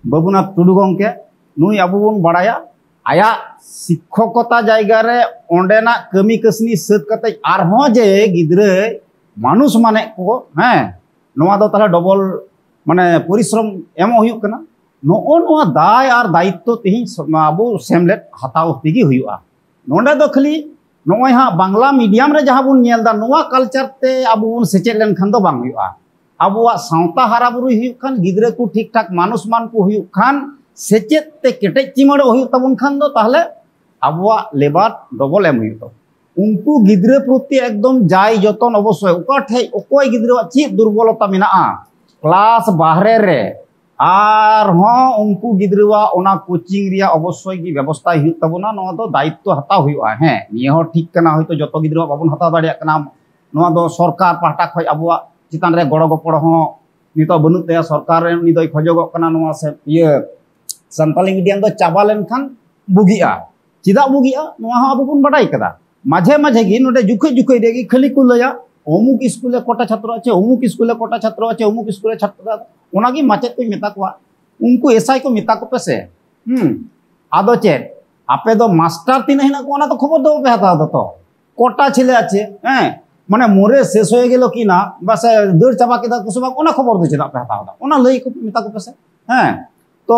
ᱵᱟᱹᱵᱩᱱᱟᱛᱷ ᱴᱩᱰᱩ ᱜᱚᱢᱠᱮ, ᱱᱩᱭ ᱟᱵᱚ ᱵᱚᱱ ᱵᱟᱲᱟᱭᱟ, ᱟᱭᱟᱜ ᱥᱤᱠᱠᱷᱚᱠᱚᱛᱟ ᱡᱟᱭᱜᱟ ᱨᱮ ᱚᱸᱰᱮᱱᱟᱜ ᱠᱟᱹᱢᱤ ᱠᱟᱹᱥᱱᱤ ᱥᱟᱹᱛ ᱠᱟᱛᱮ ᱟᱨᱦᱚᱸ ᱡᱮ ᱜᱤᱫᱽᱨᱟᱹ ᱢᱟᱱᱩᱥ ᱢᱟᱱᱮ ᱠᱚ, ᱦᱮᱸ, ᱱᱚᱣᱟ ᱫᱚ ᱛᱟᱦᱞᱮ ᱰᱚᱵᱚᱞ ᱢᱟᱱᱮ ᱯᱚᱨᱤᱥᱨᱚᱢ ᱮᱢᱚᱜ ᱦᱩᱭᱩᱜ ᱠᱟᱱᱟ᱾ ᱱᱚᱜᱼᱚ ᱱᱚᱣᱟ ᱫᱟᱭ ᱟᱨ ᱫᱟᱭᱤᱛᱛᱚ ᱛᱮᱦᱮᱧ ᱥᱚ-, ᱟᱵᱚ ᱥᱮᱢᱞᱮᱫ ᱦᱟᱛᱟᱣ ᱛᱮᱜᱮ ᱦᱩᱭᱩᱜᱼᱟ᱾ ᱱᱚᱰᱮ ᱫᱚ ᱠᱷᱟᱹᱞᱤ ᱱᱚᱜᱼᱚᱭ ᱦᱟᱸᱜ ᱵᱟᱝᱞᱟ ᱢᱤᱰᱤᱭᱟᱢ ᱨᱮ ᱡᱟᱦᱟᱸ ᱵᱚᱱ ᱧᱮᱞ ᱮᱫᱟ, ᱱᱚᱣᱟ ᱠᱟᱞᱪᱟᱨ ᱛᱮ ᱟᱵᱚ ᱵᱚᱱ ᱥᱮᱪᱮᱫ ᱞᱮᱱᱠᱷᱟᱱ ᱫᱚ ᱵᱟᱝ ᱦᱩᱭᱩᱜᱼᱟ᱾ ᱟᱵᱚᱣᱟᱜ ᱥᱟᱶᱛᱟ ᱦᱟᱨᱟ ᱵᱩᱨᱩᱭ ᱦᱩᱭᱩᱜ ᱠᱷᱟᱱ, ᱜᱤᱫᱽᱨᱟᱹ ᱠᱚ ᱴᱷᱤᱠ ᱴᱷᱟᱠ ᱢᱟᱱᱩᱥ ᱢᱟᱱ ᱠᱚ ᱦᱩᱭᱩᱜ ᱠᱷᱟᱱ, ᱥᱮᱪᱮᱫ ᱛᱮ ᱠᱮᱴᱮᱡ ᱪᱤᱢᱟᱹᱲᱚᱜ ᱦᱩᱭᱩᱜ ᱛᱟᱵᱚᱱ ᱠᱷᱟᱱ ᱫᱚ ᱛᱟᱦᱞᱮ ᱟᱵᱚᱣᱟᱜ ᱞᱮᱵᱟᱨ ᱰᱚᱵᱚᱞ ᱮᱢ ᱦᱩᱭᱩᱜ ᱛᱟᱵᱚᱱᱟ᱾ ᱩᱱᱠᱩ ᱜᱤᱫᱽᱨᱟᱹ ᱯᱨᱚᱛᱤ ᱮᱠᱫᱚᱢ ᱡᱟᱭ ᱡᱚᱛᱚᱱ ᱚᱵᱚᱥᱥᱳᱭ, ᱚᱠᱟ ᱴᱷᱮᱡ ᱚᱠᱚᱭ ᱜᱤᱫᱽᱨᱟᱹᱣᱟᱜ ᱪᱮᱫ ᱫᱩᱨᱵᱚᱞᱚᱛᱟ ᱢᱮᱱᱟᱜᱼᱟ, ᱠᱞᱟᱥ ᱵᱟᱦᱨᱮ ᱨᱮ ᱟᱨᱦᱚᱸ ᱩᱱᱠᱩ ᱜᱤᱫᱽᱨᱟᱹᱣᱟᱜ ᱚᱱᱟ ᱠᱳᱪᱤᱝ ᱨᱮᱭᱟᱜ ᱚᱵᱚᱥᱥᱳᱭ ᱜᱮ ᱵᱮᱵᱚᱥᱛᱷᱟᱭ ᱦᱩᱭᱩᱜ ᱛᱟᱵᱚᱱᱟ᱾ ᱱᱚᱣᱟ ᱫᱚ ᱫᱟᱭᱤᱛᱛᱚ ᱦᱟᱛᱟᱣ ᱦᱩᱭᱩᱜᱼᱟ᱾ ᱦᱮᱸ, ᱱᱤᱭᱟᱹ ᱦᱚᱸ ᱴᱷᱤᱠ ᱠᱟᱱᱟ, ᱦᱚᱭᱛᱳ ᱡᱚᱛᱚ ᱜᱤᱫᱽᱨᱟᱹᱣᱟᱜ ᱵᱟᱵᱚᱱ ᱦᱟᱛᱟᱣ ᱫᱟᱲᱮᱭᱟᱜ ᱠᱟᱱᱟ᱾ ᱱᱚᱣᱟ ᱫᱚ ᱥᱚᱨᱠᱟᱨ ᱯᱟᱦᱴᱟ ᱠᱷᱚᱱ ᱟᱵᱚᱣᱟᱜ ᱪᱮᱛᱟᱱ ᱨᱮ ᱜᱚᱲᱚ ᱜᱚᱯᱚᱲ ᱦᱚᱸ ᱱᱤᱛᱚᱜ ᱵᱟᱹᱱᱩᱜ ᱛᱟᱭᱟ, ᱥᱚᱨᱠᱟᱨ ᱨᱮ ᱩᱱᱤ ᱫᱚᱭ ᱠᱷᱚᱡᱚᱜᱚᱜ ᱠᱟᱱᱟ ᱱᱚᱣᱟ ᱥᱮ ᱤᱭᱟᱹ ᱥᱟᱱᱛᱟᱞᱤ ᱢᱤᱰᱤᱭᱟᱢ ᱫᱚ ᱪᱟᱵᱟ ᱞᱮᱱᱠᱷᱟᱱ ᱵᱩᱜᱤᱜᱼᱟ᱾ ᱪᱮᱫᱟᱜ ᱵᱩᱜᱤᱜᱼᱟ ᱱᱚᱣᱟ ᱦᱚᱸ ᱟᱵᱚ ᱵᱚᱱ ᱵᱟᱰᱟᱭ ᱠᱟᱫᱟ᱾ ᱢᱟᱡᱷᱮ ᱢᱟᱡᱷᱮ ᱜᱮ ᱱᱚᱰᱮ ᱡᱩᱠᱷᱟᱹᱭ ᱡᱩᱠᱷᱟᱹᱭ ᱨᱮᱜᱮ ᱠᱷᱟᱹᱞᱤ ᱠᱚ ᱞᱟᱹᱭᱟ, ᱚᱢᱩᱠ ᱥᱠᱩᱞ ᱨᱮ ᱠᱚᱴᱟ ᱪᱷᱟᱛᱨᱚ ᱟᱪᱷᱮ, ᱚᱢᱩᱠ ᱥᱠᱩᱞ ᱨᱮ ᱠᱚᱴᱟ ᱪᱷᱟᱛᱨᱚ ᱟᱪᱷᱮ, ᱚᱢᱩᱠ ᱥᱠᱩᱞ ᱨᱮ ᱪᱷᱟᱛᱨᱚ᱾ ᱚᱱᱟᱜᱮ ᱢᱟᱪᱮᱫ ᱠᱚᱧ ᱢᱮᱛᱟ ᱠᱚᱣᱟ, ᱩᱱᱠᱩ ᱮᱥᱟᱭ ᱠᱚ ᱢᱮᱛᱟ ᱠᱚᱯᱮ ᱥᱮ᱾ ᱦᱩᱸ, ᱟᱫᱚ ᱪᱮᱫ, ᱟᱯᱮ ᱫᱚ ᱢᱟᱥᱴᱟᱨ ᱛᱤᱱᱟᱹᱜ ᱦᱮᱱᱟᱜ ᱠᱚᱣᱟ ᱚᱱᱟ ᱫᱚ ᱠᱷᱚᱵᱚᱨ ᱫᱚ ᱵᱟᱯᱮ ᱦᱟᱛᱟᱣ ᱫᱟ ᱛᱚ᱾ ᱠᱚᱴᱟ ᱪᱷᱮᱞᱮ ᱟᱪᱷᱮ, ᱦᱮᱸ, ᱢᱟᱱᱮ ᱢᱚᱨᱮ ᱥᱮᱥ ᱦᱚᱭᱮ ᱜᱮᱞᱚ ᱠᱤ ᱱᱟ, ᱵᱟᱥ ᱫᱟᱹᱲ ᱪᱟᱵᱟ ᱠᱮᱫᱟ ᱠᱚ ᱥᱮ ᱵᱟᱝ, ᱚᱱᱟ ᱠᱷᱚᱵᱚᱨ ᱫᱚ ᱪᱮᱫᱟᱜ ᱯᱮ ᱦᱟᱛᱟᱣ ᱫᱟ? ᱚᱱᱟ ᱞᱟᱹᱭ ᱠᱚ ᱢᱮᱛᱟ ᱠᱚᱯᱮ ᱥᱮ᱾ ᱦᱮᱸ, ᱛᱚ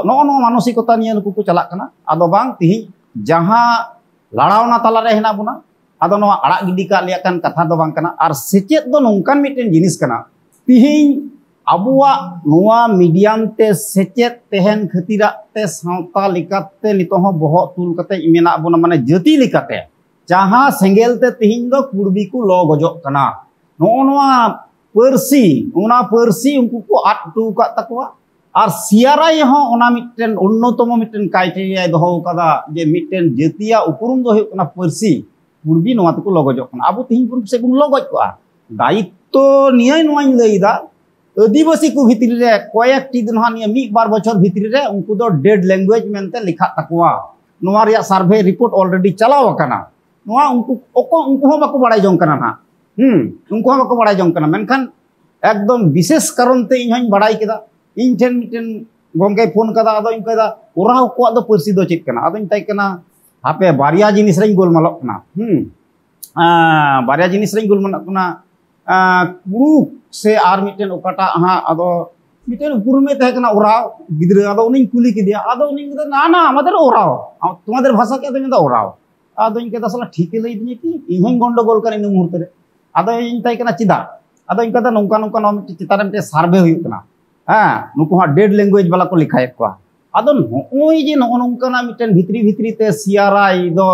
ᱱᱚᱜᱼᱚ ᱱᱚᱣᱟ ᱢᱟᱱᱚᱥᱤᱠᱚᱛᱟ ᱱᱤᱭᱮ ᱱᱩᱠᱩ ᱠᱚ ᱪᱟᱞᱟᱜ ᱠᱟᱱᱟ᱾ ᱟᱫᱚ ᱵᱟᱝ, ᱛᱤᱦᱤᱧ ᱡᱟᱦᱟᱸ ᱞᱟᱲᱟᱣᱱᱟ ᱛᱟᱞᱟᱨᱮ ᱦᱮᱱᱟᱜ ᱵᱚᱱᱟ, ᱟᱫᱚ ᱱᱚᱣᱟ ᱟᱲᱟᱜ ᱜᱤᱰᱤ ᱠᱟᱜ ᱞᱮᱠᱟᱱ ᱠᱟᱛᱷᱟ ᱫᱚ ᱵᱟᱝ ᱠᱟᱱᱟ᱾ ᱟᱨ ᱥᱮᱪᱮᱫ ᱫᱚ ᱱᱚᱝᱠᱟᱱ ᱢᱤᱫᱴᱮᱱ ᱡᱤᱱᱤᱥ ᱠᱟᱱᱟ, ᱛᱤᱦᱤᱧ ᱟᱵᱚᱣᱟᱜ ᱱᱚᱣᱟ ᱢᱤᱰᱤᱭᱟᱢ ᱛᱮ ᱥᱮᱪᱮᱫ ᱛᱟᱦᱮᱱ ᱠᱷᱟᱹᱛᱤᱨᱟᱜ ᱛᱮ ᱥᱟᱶᱛᱟ ᱞᱮᱠᱟᱛᱮ ᱱᱤᱛᱚᱜ ᱦᱚᱸ ᱵᱚᱦᱚᱜ ᱛᱩᱞ ᱠᱟᱛᱮ ᱢᱮᱱᱟᱜ ᱵᱚᱱᱟ, ᱢᱟᱱᱮ ᱡᱟᱹᱛᱤ ᱞᱮᱠᱟᱛᱮ᱾ ᱡᱟᱦᱟᱸ ᱥᱮᱸᱜᱮᱞ ᱛᱮ ᱛᱤᱦᱤᱧ ᱫᱚ ᱠᱩᱲᱵᱤ ᱠᱚ ᱞᱚ ᱜᱚᱡᱚᱜ ᱠᱟᱱᱟ, ᱱᱚᱜᱼᱚ ᱱᱚᱣᱟ ᱯᱟᱹᱨᱥᱤ, ᱚᱱᱟ ᱯᱟᱹᱨᱥᱤ ᱩᱱᱠᱩ ᱠᱚ ᱟᱫ ᱦᱚᱴᱚ ᱟᱠᱟᱫ ᱛᱟᱠᱚᱣᱟ᱾ ᱟᱨ ᱥᱤ ᱟᱨ ᱟᱭ ᱦᱚᱸ ᱚᱱᱟ ᱢᱤᱫᱴᱮᱱ ᱚᱱᱱᱚᱛᱚᱢᱚ ᱢᱤᱫᱴᱮᱱ ᱠᱨᱟᱭᱴᱮᱨᱤᱭᱟᱭ ᱫᱚᱦᱚ ᱟᱠᱟᱫᱟ ᱡᱮ ᱢᱤᱫᱴᱮᱱ ᱡᱟᱹᱛᱤᱭᱟᱜ ᱩᱯᱨᱩᱢ ᱫᱚ ᱦᱩᱭᱩᱜ ᱠᱟᱱᱟ ᱯᱟᱹᱨᱥᱤ᱾ ᱠᱩᱲᱵᱤ ᱱᱚᱣᱟ ᱛᱮᱠᱚ ᱞᱚ ᱜᱚᱡᱚᱜ ᱠᱟᱱᱟ, ᱟᱵᱚ ᱛᱤᱦᱤᱧ ᱵᱚᱱ ᱥᱮ ᱵᱚᱱ ᱞᱚ ᱜᱚᱡ ᱠᱚᱜᱼᱟ᱾ ᱫᱟᱭᱤᱛᱛᱚ ᱱᱤᱭᱟᱹ ᱱᱚᱣᱟᱧ ᱞᱟᱹᱭᱫᱟ, ᱟᱹᱫᱤᱵᱟᱹᱥᱤ ᱠᱚ ᱵᱷᱤᱛᱨᱤ ᱨᱮ ᱠᱚᱭᱮᱠᱴᱤ ᱫᱤᱱ ᱦᱟᱸᱜ ᱱᱤᱭᱟᱹ ᱢᱤᱫ ᱵᱟᱨ ᱵᱚᱪᱷᱚᱨ ᱵᱷᱤᱛᱨᱤ ᱨᱮ ᱩᱱᱠᱩ ᱫᱚ ᱰᱮᱰ ᱞᱮᱝᱜᱩᱭᱮᱡᱽ ᱢᱮᱱᱛᱮ ᱞᱮᱠᱷᱟᱜ ᱛᱟᱠᱚᱣᱟ᱾ ᱱᱚᱣᱟ ᱨᱮᱭᱟᱜ ᱥᱟᱨᱵᱷᱮ ᱨᱤᱯᱳᱨᱴ ᱚᱞᱨᱮᱰᱤ ᱪᱟᱞᱟᱣ ᱟᱠᱟᱱᱟ᱾ ᱱᱚᱣᱟ ᱩᱱᱠᱩ ᱚᱠᱚ ᱩᱱᱠᱩ ᱦᱚᱸ ᱵᱟᱠᱚ ᱵᱟᱲᱟᱭ ᱡᱚᱝ ᱠᱟᱱᱟ ᱱᱟᱦᱟᱜ᱾ ᱦᱩᱸ, ᱩᱱᱠᱩ ᱦᱚᱸ ᱵᱟᱠᱚ ᱵᱟᱲᱟᱭ ᱡᱚᱝ ᱠᱟᱱᱟ᱾ ᱢᱮᱱᱠᱷᱟᱱ ᱮᱠᱫᱚᱢ ᱵᱤᱥᱮᱥ ᱠᱟᱨᱚᱱ ᱛᱮ ᱤᱧ ᱦᱚᱸᱧ ᱵᱟᱲᱟᱭ ᱠᱮᱫᱟ᱾ ᱤᱧ ᱴᱷᱮᱱ ᱢᱤᱫᱴᱮᱱ ᱜᱚᱢᱠᱮᱭ ᱯᱷᱳᱱ ᱠᱟᱫᱟ, ᱟᱫᱚᱧ ᱢᱮᱛᱟᱭ ᱫᱟ, "ᱳᱨᱟᱣ ᱠᱚᱣᱟᱜ ᱫᱚ ᱯᱟᱹᱨᱥᱤ ᱫᱚ ᱪᱮᱫ ᱠᱟᱱᱟ?" ᱟᱫᱚᱧ ᱢᱮᱛᱟᱭ ᱠᱟᱱᱟ, ᱦᱟᱯᱮ, ᱵᱟᱨᱭᱟ ᱡᱤᱱᱤᱥ ᱨᱮᱧ ᱜᱳᱞᱢᱟᱞᱚᱜ ᱠᱟᱱᱟ᱾ ᱦᱩᱸ, ᱟᱸ, ᱵᱟᱨᱭᱟ ᱡᱤᱱᱤᱥ ᱨᱮᱧ ᱜᱳᱞᱢᱟᱞᱚᱜ ᱠᱟᱱᱟ᱾ ᱟᱸ, ᱠᱩᱲᱩᱠ ᱥᱮ ᱟᱨ ᱢᱤᱫᱴᱮᱱ ᱚᱠᱟᱴᱟᱜ ᱦᱟᱸᱜ, ᱟᱫᱚ ᱢᱤᱫᱴᱮᱱ ᱩᱯᱨᱩᱢᱮ ᱛᱟᱦᱮᱸ ᱠᱟᱱᱟ ᱳᱨᱟᱣ ᱜᱤᱫᱽᱨᱟᱹ, ᱟᱫᱚ ᱩᱱᱤᱧ ᱠᱩᱞᱤ ᱠᱮᱫᱮᱭᱟ, ᱟᱫᱚ ᱩᱱᱤᱧ ᱢᱮᱛᱟᱭ, "ᱱᱟ, ᱱᱟ, আমাদের ওরাও, তোমাদের ভাষা কি?" ᱟᱫᱚᱧ ᱢᱮᱱᱫᱟ, "ওরাও।" ᱟᱫᱚᱧ ᱢᱮᱛᱟᱭ ᱫᱟ, "ᱥᱟᱞᱟ ᱴᱷᱤᱠᱮ ᱞᱟᱹᱭ ᱫᱤᱧᱟ ᱠᱤ? ᱤᱧ ᱦᱚᱸᱧ ᱜᱚᱱᱰᱚᱜᱳᱞ ᱠᱟᱱᱟ ᱤᱱᱟᱹ ᱢᱩᱦᱩᱨᱛᱚ ᱨᱮ᱾" ᱟᱫᱚᱧ ᱢᱮᱛᱟᱭ ᱠᱟᱱᱟ, "ᱪᱮᱫᱟᱜ?" ᱟᱫᱚ ᱤᱧ ᱢᱮᱛᱟᱭ ᱫᱟ, "ᱱᱚᱝᱠᱟ ᱱᱚᱝᱠᱟ ᱱᱚᱣᱟ ᱢᱤᱫᱴᱮᱱ ᱪᱮᱛᱟᱱ ᱨᱮ ᱢᱤᱫᱴᱮᱱ ᱥᱟᱨᱵᱷᱮ ᱦᱩᱭᱩᱜ ᱠᱟᱱᱟ, ᱦᱮᱸ, ᱱᱩᱠᱩ ᱦᱟᱸᱜ ᱰᱮᱰ ᱞᱮᱝᱜᱩᱭᱮᱡᱽ ᱵᱟᱞᱟ ᱠᱚ ᱞᱮᱠᱷᱟᱭᱮᱫ ᱠᱚᱣᱟ᱾" ᱟᱫᱚ ᱱᱚᱜᱼᱚᱭ ᱡᱮ ᱱᱚᱜᱼᱚ ᱱᱚᱝᱠᱟᱱᱟᱜ ᱢᱤᱫᱴᱮᱱ ᱵᱷᱤᱛᱨᱤ ᱵᱷᱤᱛᱨᱤ ᱛᱮ ᱥᱤ ᱟᱨ ᱟᱭ ᱫᱚ,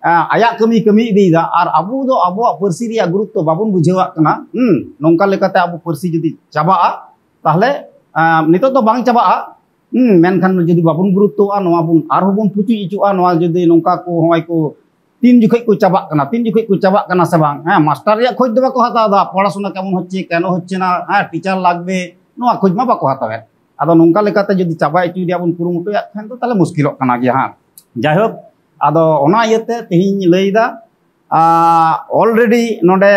ᱮᱸ, ᱟᱭᱟᱜ ᱠᱟᱹᱢᱤ ᱠᱟᱹᱢᱤ ᱤᱫᱤᱭᱮᱫᱟ, ᱟᱨ ᱟᱵᱚ ᱫᱚ ᱟᱵᱚᱣᱟᱜ ᱯᱟᱹᱨᱥᱤ ᱨᱮᱭᱟᱜ ᱜᱩᱨᱩᱛᱛᱚ ᱵᱟᱵᱚᱱ ᱵᱩᱡᱷᱟᱹᱣᱟᱜ ᱠᱟᱱᱟ᱾ ᱦᱩᱸ, ᱱᱚᱝᱠᱟ ᱞᱮᱠᱟᱛᱮ ᱟᱵᱚ ᱯᱟᱹᱨᱥᱤ ᱡᱩᱫᱤ ᱪᱟᱵᱟᱜᱼᱟ, ᱛᱟᱦᱞᱮ, ᱮᱸ, ᱱᱤᱛᱚᱜ ᱫᱚ ᱵᱟᱝ ᱪᱟᱵᱟᱜᱼᱟ᱾ ᱦᱩᱸ, ᱢᱮᱱᱠᱷᱟᱱ ᱡᱩᱫᱤ ᱵᱟᱵᱚᱱ ᱜᱩᱨᱩᱛᱛᱚᱣᱟᱜᱼᱟ, ᱱᱚᱣᱟ ᱵᱚᱱ ᱟᱨᱦᱚᱸ ᱵᱚᱱ ᱯᱩᱪᱩᱡ ᱦᱚᱪᱚᱜᱼᱟ, ᱱᱚᱣᱟ ᱡᱩᱫᱤ ᱱᱚᱝᱠᱟ ᱠᱚ ᱦᱚᱸᱜᱼᱚᱭ ᱠᱚ ᱛᱤᱱ ᱡᱚᱠᱷᱚᱡ ᱠᱚ ᱪᱟᱵᱟᱜ ᱠᱟᱱᱟ, ᱛᱤᱱ ᱡᱚᱠᱷᱚᱡ ᱠᱚ ᱪᱟᱵᱟᱜ ᱠᱟᱱᱟ ᱥᱮ ᱵᱟᱝ, ᱦᱮᱸ, ᱢᱟᱥᱴᱟᱨ ᱨᱮᱭᱟᱜ ᱠᱷᱚᱡᱽ ᱫᱚ ᱵᱟᱠᱚ ᱦᱟᱛᱟᱣ ᱮᱫᱟ, ᱯᱚᱲᱟᱥᱩᱱᱟ ᱠᱮᱢᱚᱱ ᱦᱚᱪᱪᱷᱮ, ᱠᱮᱱᱚ ᱦᱚᱪᱪᱷᱮ ᱱᱟ, ᱦᱮᱸ, ᱴᱤᱪᱟᱨ ᱞᱟᱜᱽᱵᱮ, ᱱᱚᱣᱟ ᱠᱷᱚᱡᱽ ᱢᱟ ᱵᱟᱠᱚ ᱦᱟᱛᱟᱣᱮᱫ᱾ ᱟᱫᱚ ᱱᱚᱝᱠᱟ ᱞᱮᱠᱟᱛᱮ ᱡᱩᱫᱤ ᱪᱟᱵᱟ ᱦᱚᱪᱚᱭ ᱨᱮᱭᱟᱜ ᱵᱚᱱ ᱠᱩᱨᱩᱢᱩᱴᱩᱭᱟ, ᱠᱷᱟᱱ ᱫᱚ ᱛᱟᱦᱞᱮ ᱢᱩᱥᱠᱤᱞᱚᱜ ᱠᱟᱱᱟ ᱜᱮᱭᱟ ᱦᱟᱸᱜ᱾ ᱡᱟᱭᱦᱳᱠ, ᱟᱫᱚ ᱚᱱᱟ ᱤᱭᱟᱹᱛᱮ ᱛᱮᱦᱮᱧ ᱞᱟᱹᱭᱫᱟ, ᱟᱞᱨᱮᱰᱤ ᱱᱚᱰᱮ,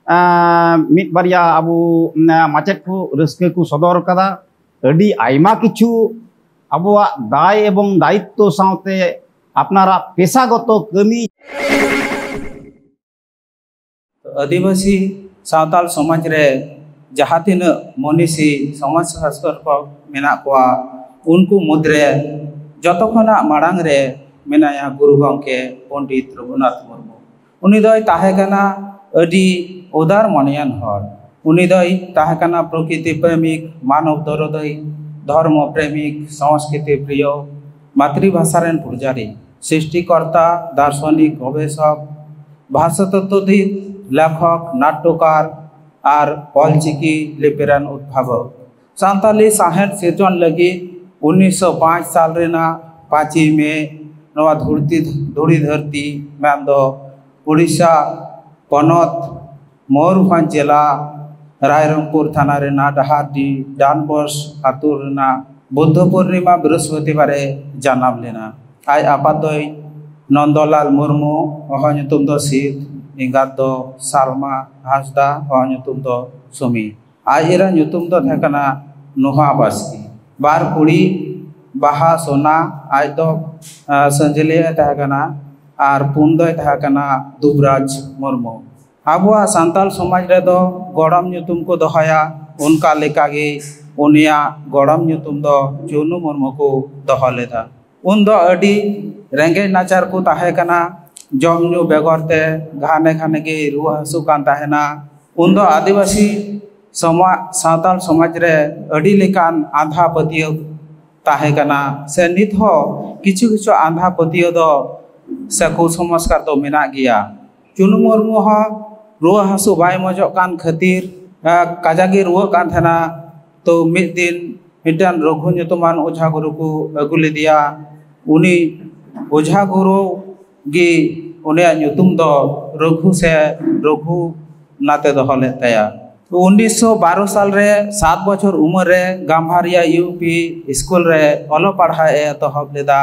ᱟ, ᱢᱤᱫ ᱵᱟᱨᱭᱟ ᱟᱵᱚ, ᱟ, ᱢᱟᱪᱮᱫ ᱠᱚ ᱨᱟᱹᱥᱠᱟᱹ ᱠᱚ ᱥᱚᱫᱚᱨ ᱠᱟᱫᱟ᱾ ᱟᱹᱰᱤ ᱟᱭᱢᱟ ᱠᱤᱪᱷᱩ ᱟᱵᱚᱣᱟᱜ ᱫᱟᱭ ᱮᱵᱚᱝ ᱫᱟᱭᱤᱛᱛᱚ ᱥᱟᱶᱛᱮ ᱟᱯᱱᱟᱨᱟᱜ ᱯᱮᱥᱟᱜᱚᱛᱚ ᱠᱟᱹᱢᱤ᱾ ᱟᱹᱫᱤᱵᱟᱹᱥᱤ ᱥᱟᱶᱛᱟᱞ ᱥᱚᱢᱟᱡᱽ ᱨᱮ ᱡᱟᱦᱟᱸ ᱛᱤᱱᱟᱹᱜ ᱢᱚᱱᱤᱥᱤ ᱥᱚᱢᱟᱡᱽ ᱥᱟᱥᱠᱚᱨ ᱠᱚ ᱢᱮᱱᱟᱜ ᱠᱚᱣᱟ, ᱩᱱᱠᱩ ᱢᱩᱫᱽᱨᱮ ᱡᱚᱛᱚ ᱠᱷᱚᱱᱟᱜ ᱢᱟᱲᱟᱝ ᱨᱮ ᱢᱮᱱᱟᱭᱟ ᱜᱩᱨᱩ ᱜᱚᱢᱠᱮ ᱯᱚᱱᱰᱤᱛ ᱨᱚᱜᱷᱩᱱᱟᱛᱷ ᱢᱩᱨᱢᱩ᱾ ᱩᱱᱤ ᱫᱚᱭ ᱛᱟᱦᱮᱸ ᱠᱟᱱᱟ ᱟᱹᱰᱤ ᱩᱫᱟᱨ ᱢᱚᱱᱮᱭᱟᱱ ᱦᱚᱲ᱾ ᱩᱱᱤ ᱫᱚᱭ ᱛᱟᱦᱮᱸ ᱠᱟᱱᱟ ᱯᱨᱚᱠᱨᱤᱛᱤ ᱯᱨᱮᱢᱤᱠ, ᱢᱟᱱᱚᱵ ᱫᱚᱨᱚᱫᱟᱹᱭ, ᱫᱷᱚᱨᱢᱚ ᱯᱨᱮᱢᱤᱠ, ᱥᱚᱝᱥᱠᱨᱤᱛᱤ ᱯᱨᱤᱭᱚ, ᱢᱟᱛᱨᱤᱵᱷᱟᱥᱟ ᱨᱮᱱ ᱯᱩᱡᱟᱨᱤ, ᱥᱨᱤᱥᱴᱤᱠᱚᱨᱛᱟ, ᱫᱟᱨᱥᱚᱱᱤᱠ, ᱜᱚᱵᱮᱥᱚᱠ, ᱵᱷᱟᱥᱟ ᱛᱚᱛᱛᱚᱵᱤᱫ, ᱞᱮᱠᱷᱚᱠ, ᱱᱟᱴᱴᱚᱠᱟᱨ ᱟᱨ ᱚᱞᱪᱤᱠᱤ ᱞᱤᱯᱤ ᱨᱮᱱ ᱩᱫᱵᱷᱟᱵᱚᱠ᱾ ᱥᱟᱱᱛᱟᱞᱤ ᱥᱟᱶᱦᱮᱫ ᱥᱤᱨᱡᱚᱱ ᱞᱟᱹᱜᱤᱫ ᱩᱱᱤᱥᱥᱚ ᱯᱟᱸᱪ ᱥᱟᱞ ᱨᱮᱱᱟᱜ ᱯᱟᱸᱪᱮᱭ ᱢᱮ ᱱᱚᱣᱟ ᱫᱷᱩᱲᱛᱤ, ᱫᱷᱩᱲᱤ ᱫᱷᱟᱹᱨᱛᱤ ᱢᱮᱱᱫᱚ ᱩᱲᱤᱥᱥᱟ ᱯᱚᱱᱚᱛ ᱢᱚᱭᱩᱨᱵᱷᱚᱸᱡᱽ ᱡᱮᱞᱟ ᱨᱟᱭᱨᱚᱝᱯᱩᱨ ᱛᱷᱟᱱᱟ ᱨᱮᱱᱟᱜ ᱰᱟᱦᱟᱨᱰᱤ ᱰᱟᱱᱵᱚᱥ ᱟᱹᱛᱩ ᱨᱮᱱᱟᱜ ᱵᱩᱫᱽᱫᱷᱚ ᱯᱩᱨᱱᱤᱢᱟ ᱵᱨᱤᱦᱚᱥᱯᱚᱛᱤᱵᱟᱨ ᱮ ᱡᱟᱱᱟᱢ ᱞᱮᱱᱟ᱾ ᱟᱡ ᱟᱯᱟᱛ ᱫᱚᱭ ᱱᱚᱱᱫᱚᱞᱟᱞ ᱢᱩᱨᱢᱩ, ᱦᱚᱦᱚ ᱧᱩᱛᱩᱢ ᱫᱚ ᱥᱤᱫ, ᱮᱸᱜᱟᱛ ᱫᱚ ᱥᱟᱞᱢᱟ ᱦᱟᱸᱥᱫᱟ, ᱦᱚᱦᱚ ᱧᱩᱛᱩᱢ ᱫᱚ ᱥᱩᱢᱤ᱾ ᱟᱡ ᱮᱨᱟ ᱧᱩᱛᱩᱢ ᱫᱚ ᱛᱟᱦᱮᱸ ᱠᱟᱱᱟ ᱱᱩᱦᱟ ᱵᱟᱥᱠᱮ᱾ ᱵᱟᱨ ᱠᱩᱲᱤ, ᱵᱟᱦᱟ ᱥᱳᱱᱟ, ᱟᱡ ᱫᱚ, ᱟ, ᱥᱟᱹᱧᱡᱟᱹᱞᱤᱭᱟᱹ ᱮ ᱛᱟᱦᱮᱸ ᱠᱟᱱᱟ, ᱟᱨ ᱯᱩᱱ ᱫᱚᱭ ᱛᱟᱦᱮᱸ ᱠᱟᱱᱟ ᱫᱩᱵᱽᱨᱟᱡᱽ ᱢᱩᱨᱢᱩ᱾ ᱟᱵᱚᱣᱟᱜ ᱥᱟᱱᱛᱟᱞ ᱥᱚᱢᱟᱡᱽ ᱨᱮᱫᱚ ᱜᱚᱲᱚᱢ ᱧᱩᱛᱩᱢ ᱠᱚ ᱫᱚᱦᱚᱭᱟ, ᱚᱱᱠᱟ ᱞᱮᱠᱟᱜᱮ ᱩᱱᱤᱭᱟᱜ ᱜᱚᱲᱚᱢ ᱧᱩᱛᱩᱢ ᱫᱚ ᱪᱩᱱᱩ ᱢᱩᱨᱢᱩ ᱠᱚ ᱫᱚᱦᱚ ᱞᱮᱫᱟ᱾ ᱩᱱᱫᱚ ᱟᱹᱰᱤ ᱨᱮᱸᱜᱮᱡ ᱱᱟᱪᱟᱨ ᱠᱚ ᱛᱟᱦᱮᱸ ᱠᱟᱱᱟ, ᱡᱚᱢ ᱧᱩ ᱵᱮᱜᱚᱨ ᱛᱮ ᱜᱷᱟᱱᱮ ᱜᱷᱟᱱᱮ ᱜᱮ ᱨᱩᱣᱟᱹ ᱦᱟᱹᱥᱩ ᱠᱟᱱ ᱛᱟᱦᱮᱱᱟ᱾ ᱩᱱᱫᱚ ᱟᱹᱫᱤᱵᱟᱹᱥᱤ ᱥᱚᱢᱟ-, ᱥᱟᱱᱛᱟᱞ ᱥᱚᱢᱟᱡᱽ ᱨᱮ ᱟᱹᱰᱤ ᱞᱮᱠᱟᱱ ᱟᱸᱫᱷᱟ ᱯᱟᱹᱛᱭᱟᱹᱣ ᱛᱟᱦᱮᱸ ᱠᱟᱱᱟ, ᱥᱮ ᱱᱤᱛ ᱦᱚᱸ ᱠᱤᱪᱷᱩ ᱠᱤᱪᱷᱩ ᱟᱸᱫᱷᱟ ᱯᱟᱹᱛᱭᱟᱹᱣ ᱫᱚ ᱥᱮ ᱠᱩᱥᱚᱝᱥᱠᱟᱨ ᱫᱚ ᱢᱮᱱᱟᱜ ᱜᱮᱭᱟ᱾ ᱪᱩᱱᱩ ᱢᱩᱨᱢᱩ ᱦᱚᱸ ᱨᱩᱣᱟᱹ ᱦᱟᱹᱥᱩ ᱵᱟᱭ ᱢᱚᱡᱚᱜ ᱠᱟᱱ ᱠᱷᱟᱹᱛᱤᱨ, ᱟ, ᱠᱟᱡᱟᱠ ᱜᱮ ᱨᱩᱣᱟᱹᱜ ᱠᱟᱱ ᱛᱟᱦᱮᱱᱟ᱾ ᱛᱚ ᱢᱤᱫ ᱫᱤᱱ ᱢᱤᱫᱴᱟᱝ ᱨᱚᱜᱷᱩ ᱧᱩᱛᱩᱢᱟᱱ ᱚᱡᱷᱟ ᱜᱩᱨᱩ ᱠᱚ ᱟᱹᱜᱩ ᱞᱮᱫᱮᱭᱟ᱾ ᱩᱱᱤ ᱚᱡᱷᱟ ᱜᱩᱨᱩ ᱜᱮ ᱩᱱᱤᱭᱟᱜ ᱧᱩᱛᱩᱢ ᱫᱚ ᱨᱚᱜᱷᱩ ᱥᱮ ᱨᱚᱜᱷᱩᱱᱟᱛᱷ ᱮ ᱫᱚᱦᱚ ᱞᱮᱫ ᱛᱟᱭᱟ᱾ ᱩᱱᱤᱥᱥᱚ ᱵᱟᱨᱚ ᱥᱟᱞ ᱨᱮ ᱥᱟᱛ ᱵᱚᱪᱷᱚᱨ ᱩᱢᱮᱨ ᱨᱮ ᱜᱟᱢᱵᱷᱟᱨᱤᱭᱟ ᱭᱩ ᱯᱤ ᱥᱠᱩᱞ ᱨᱮ ᱚᱞᱚᱜ ᱯᱟᱲᱦᱟᱣ ᱮ ᱮᱛᱚᱦᱚᱵ ᱞᱮᱫᱟ᱾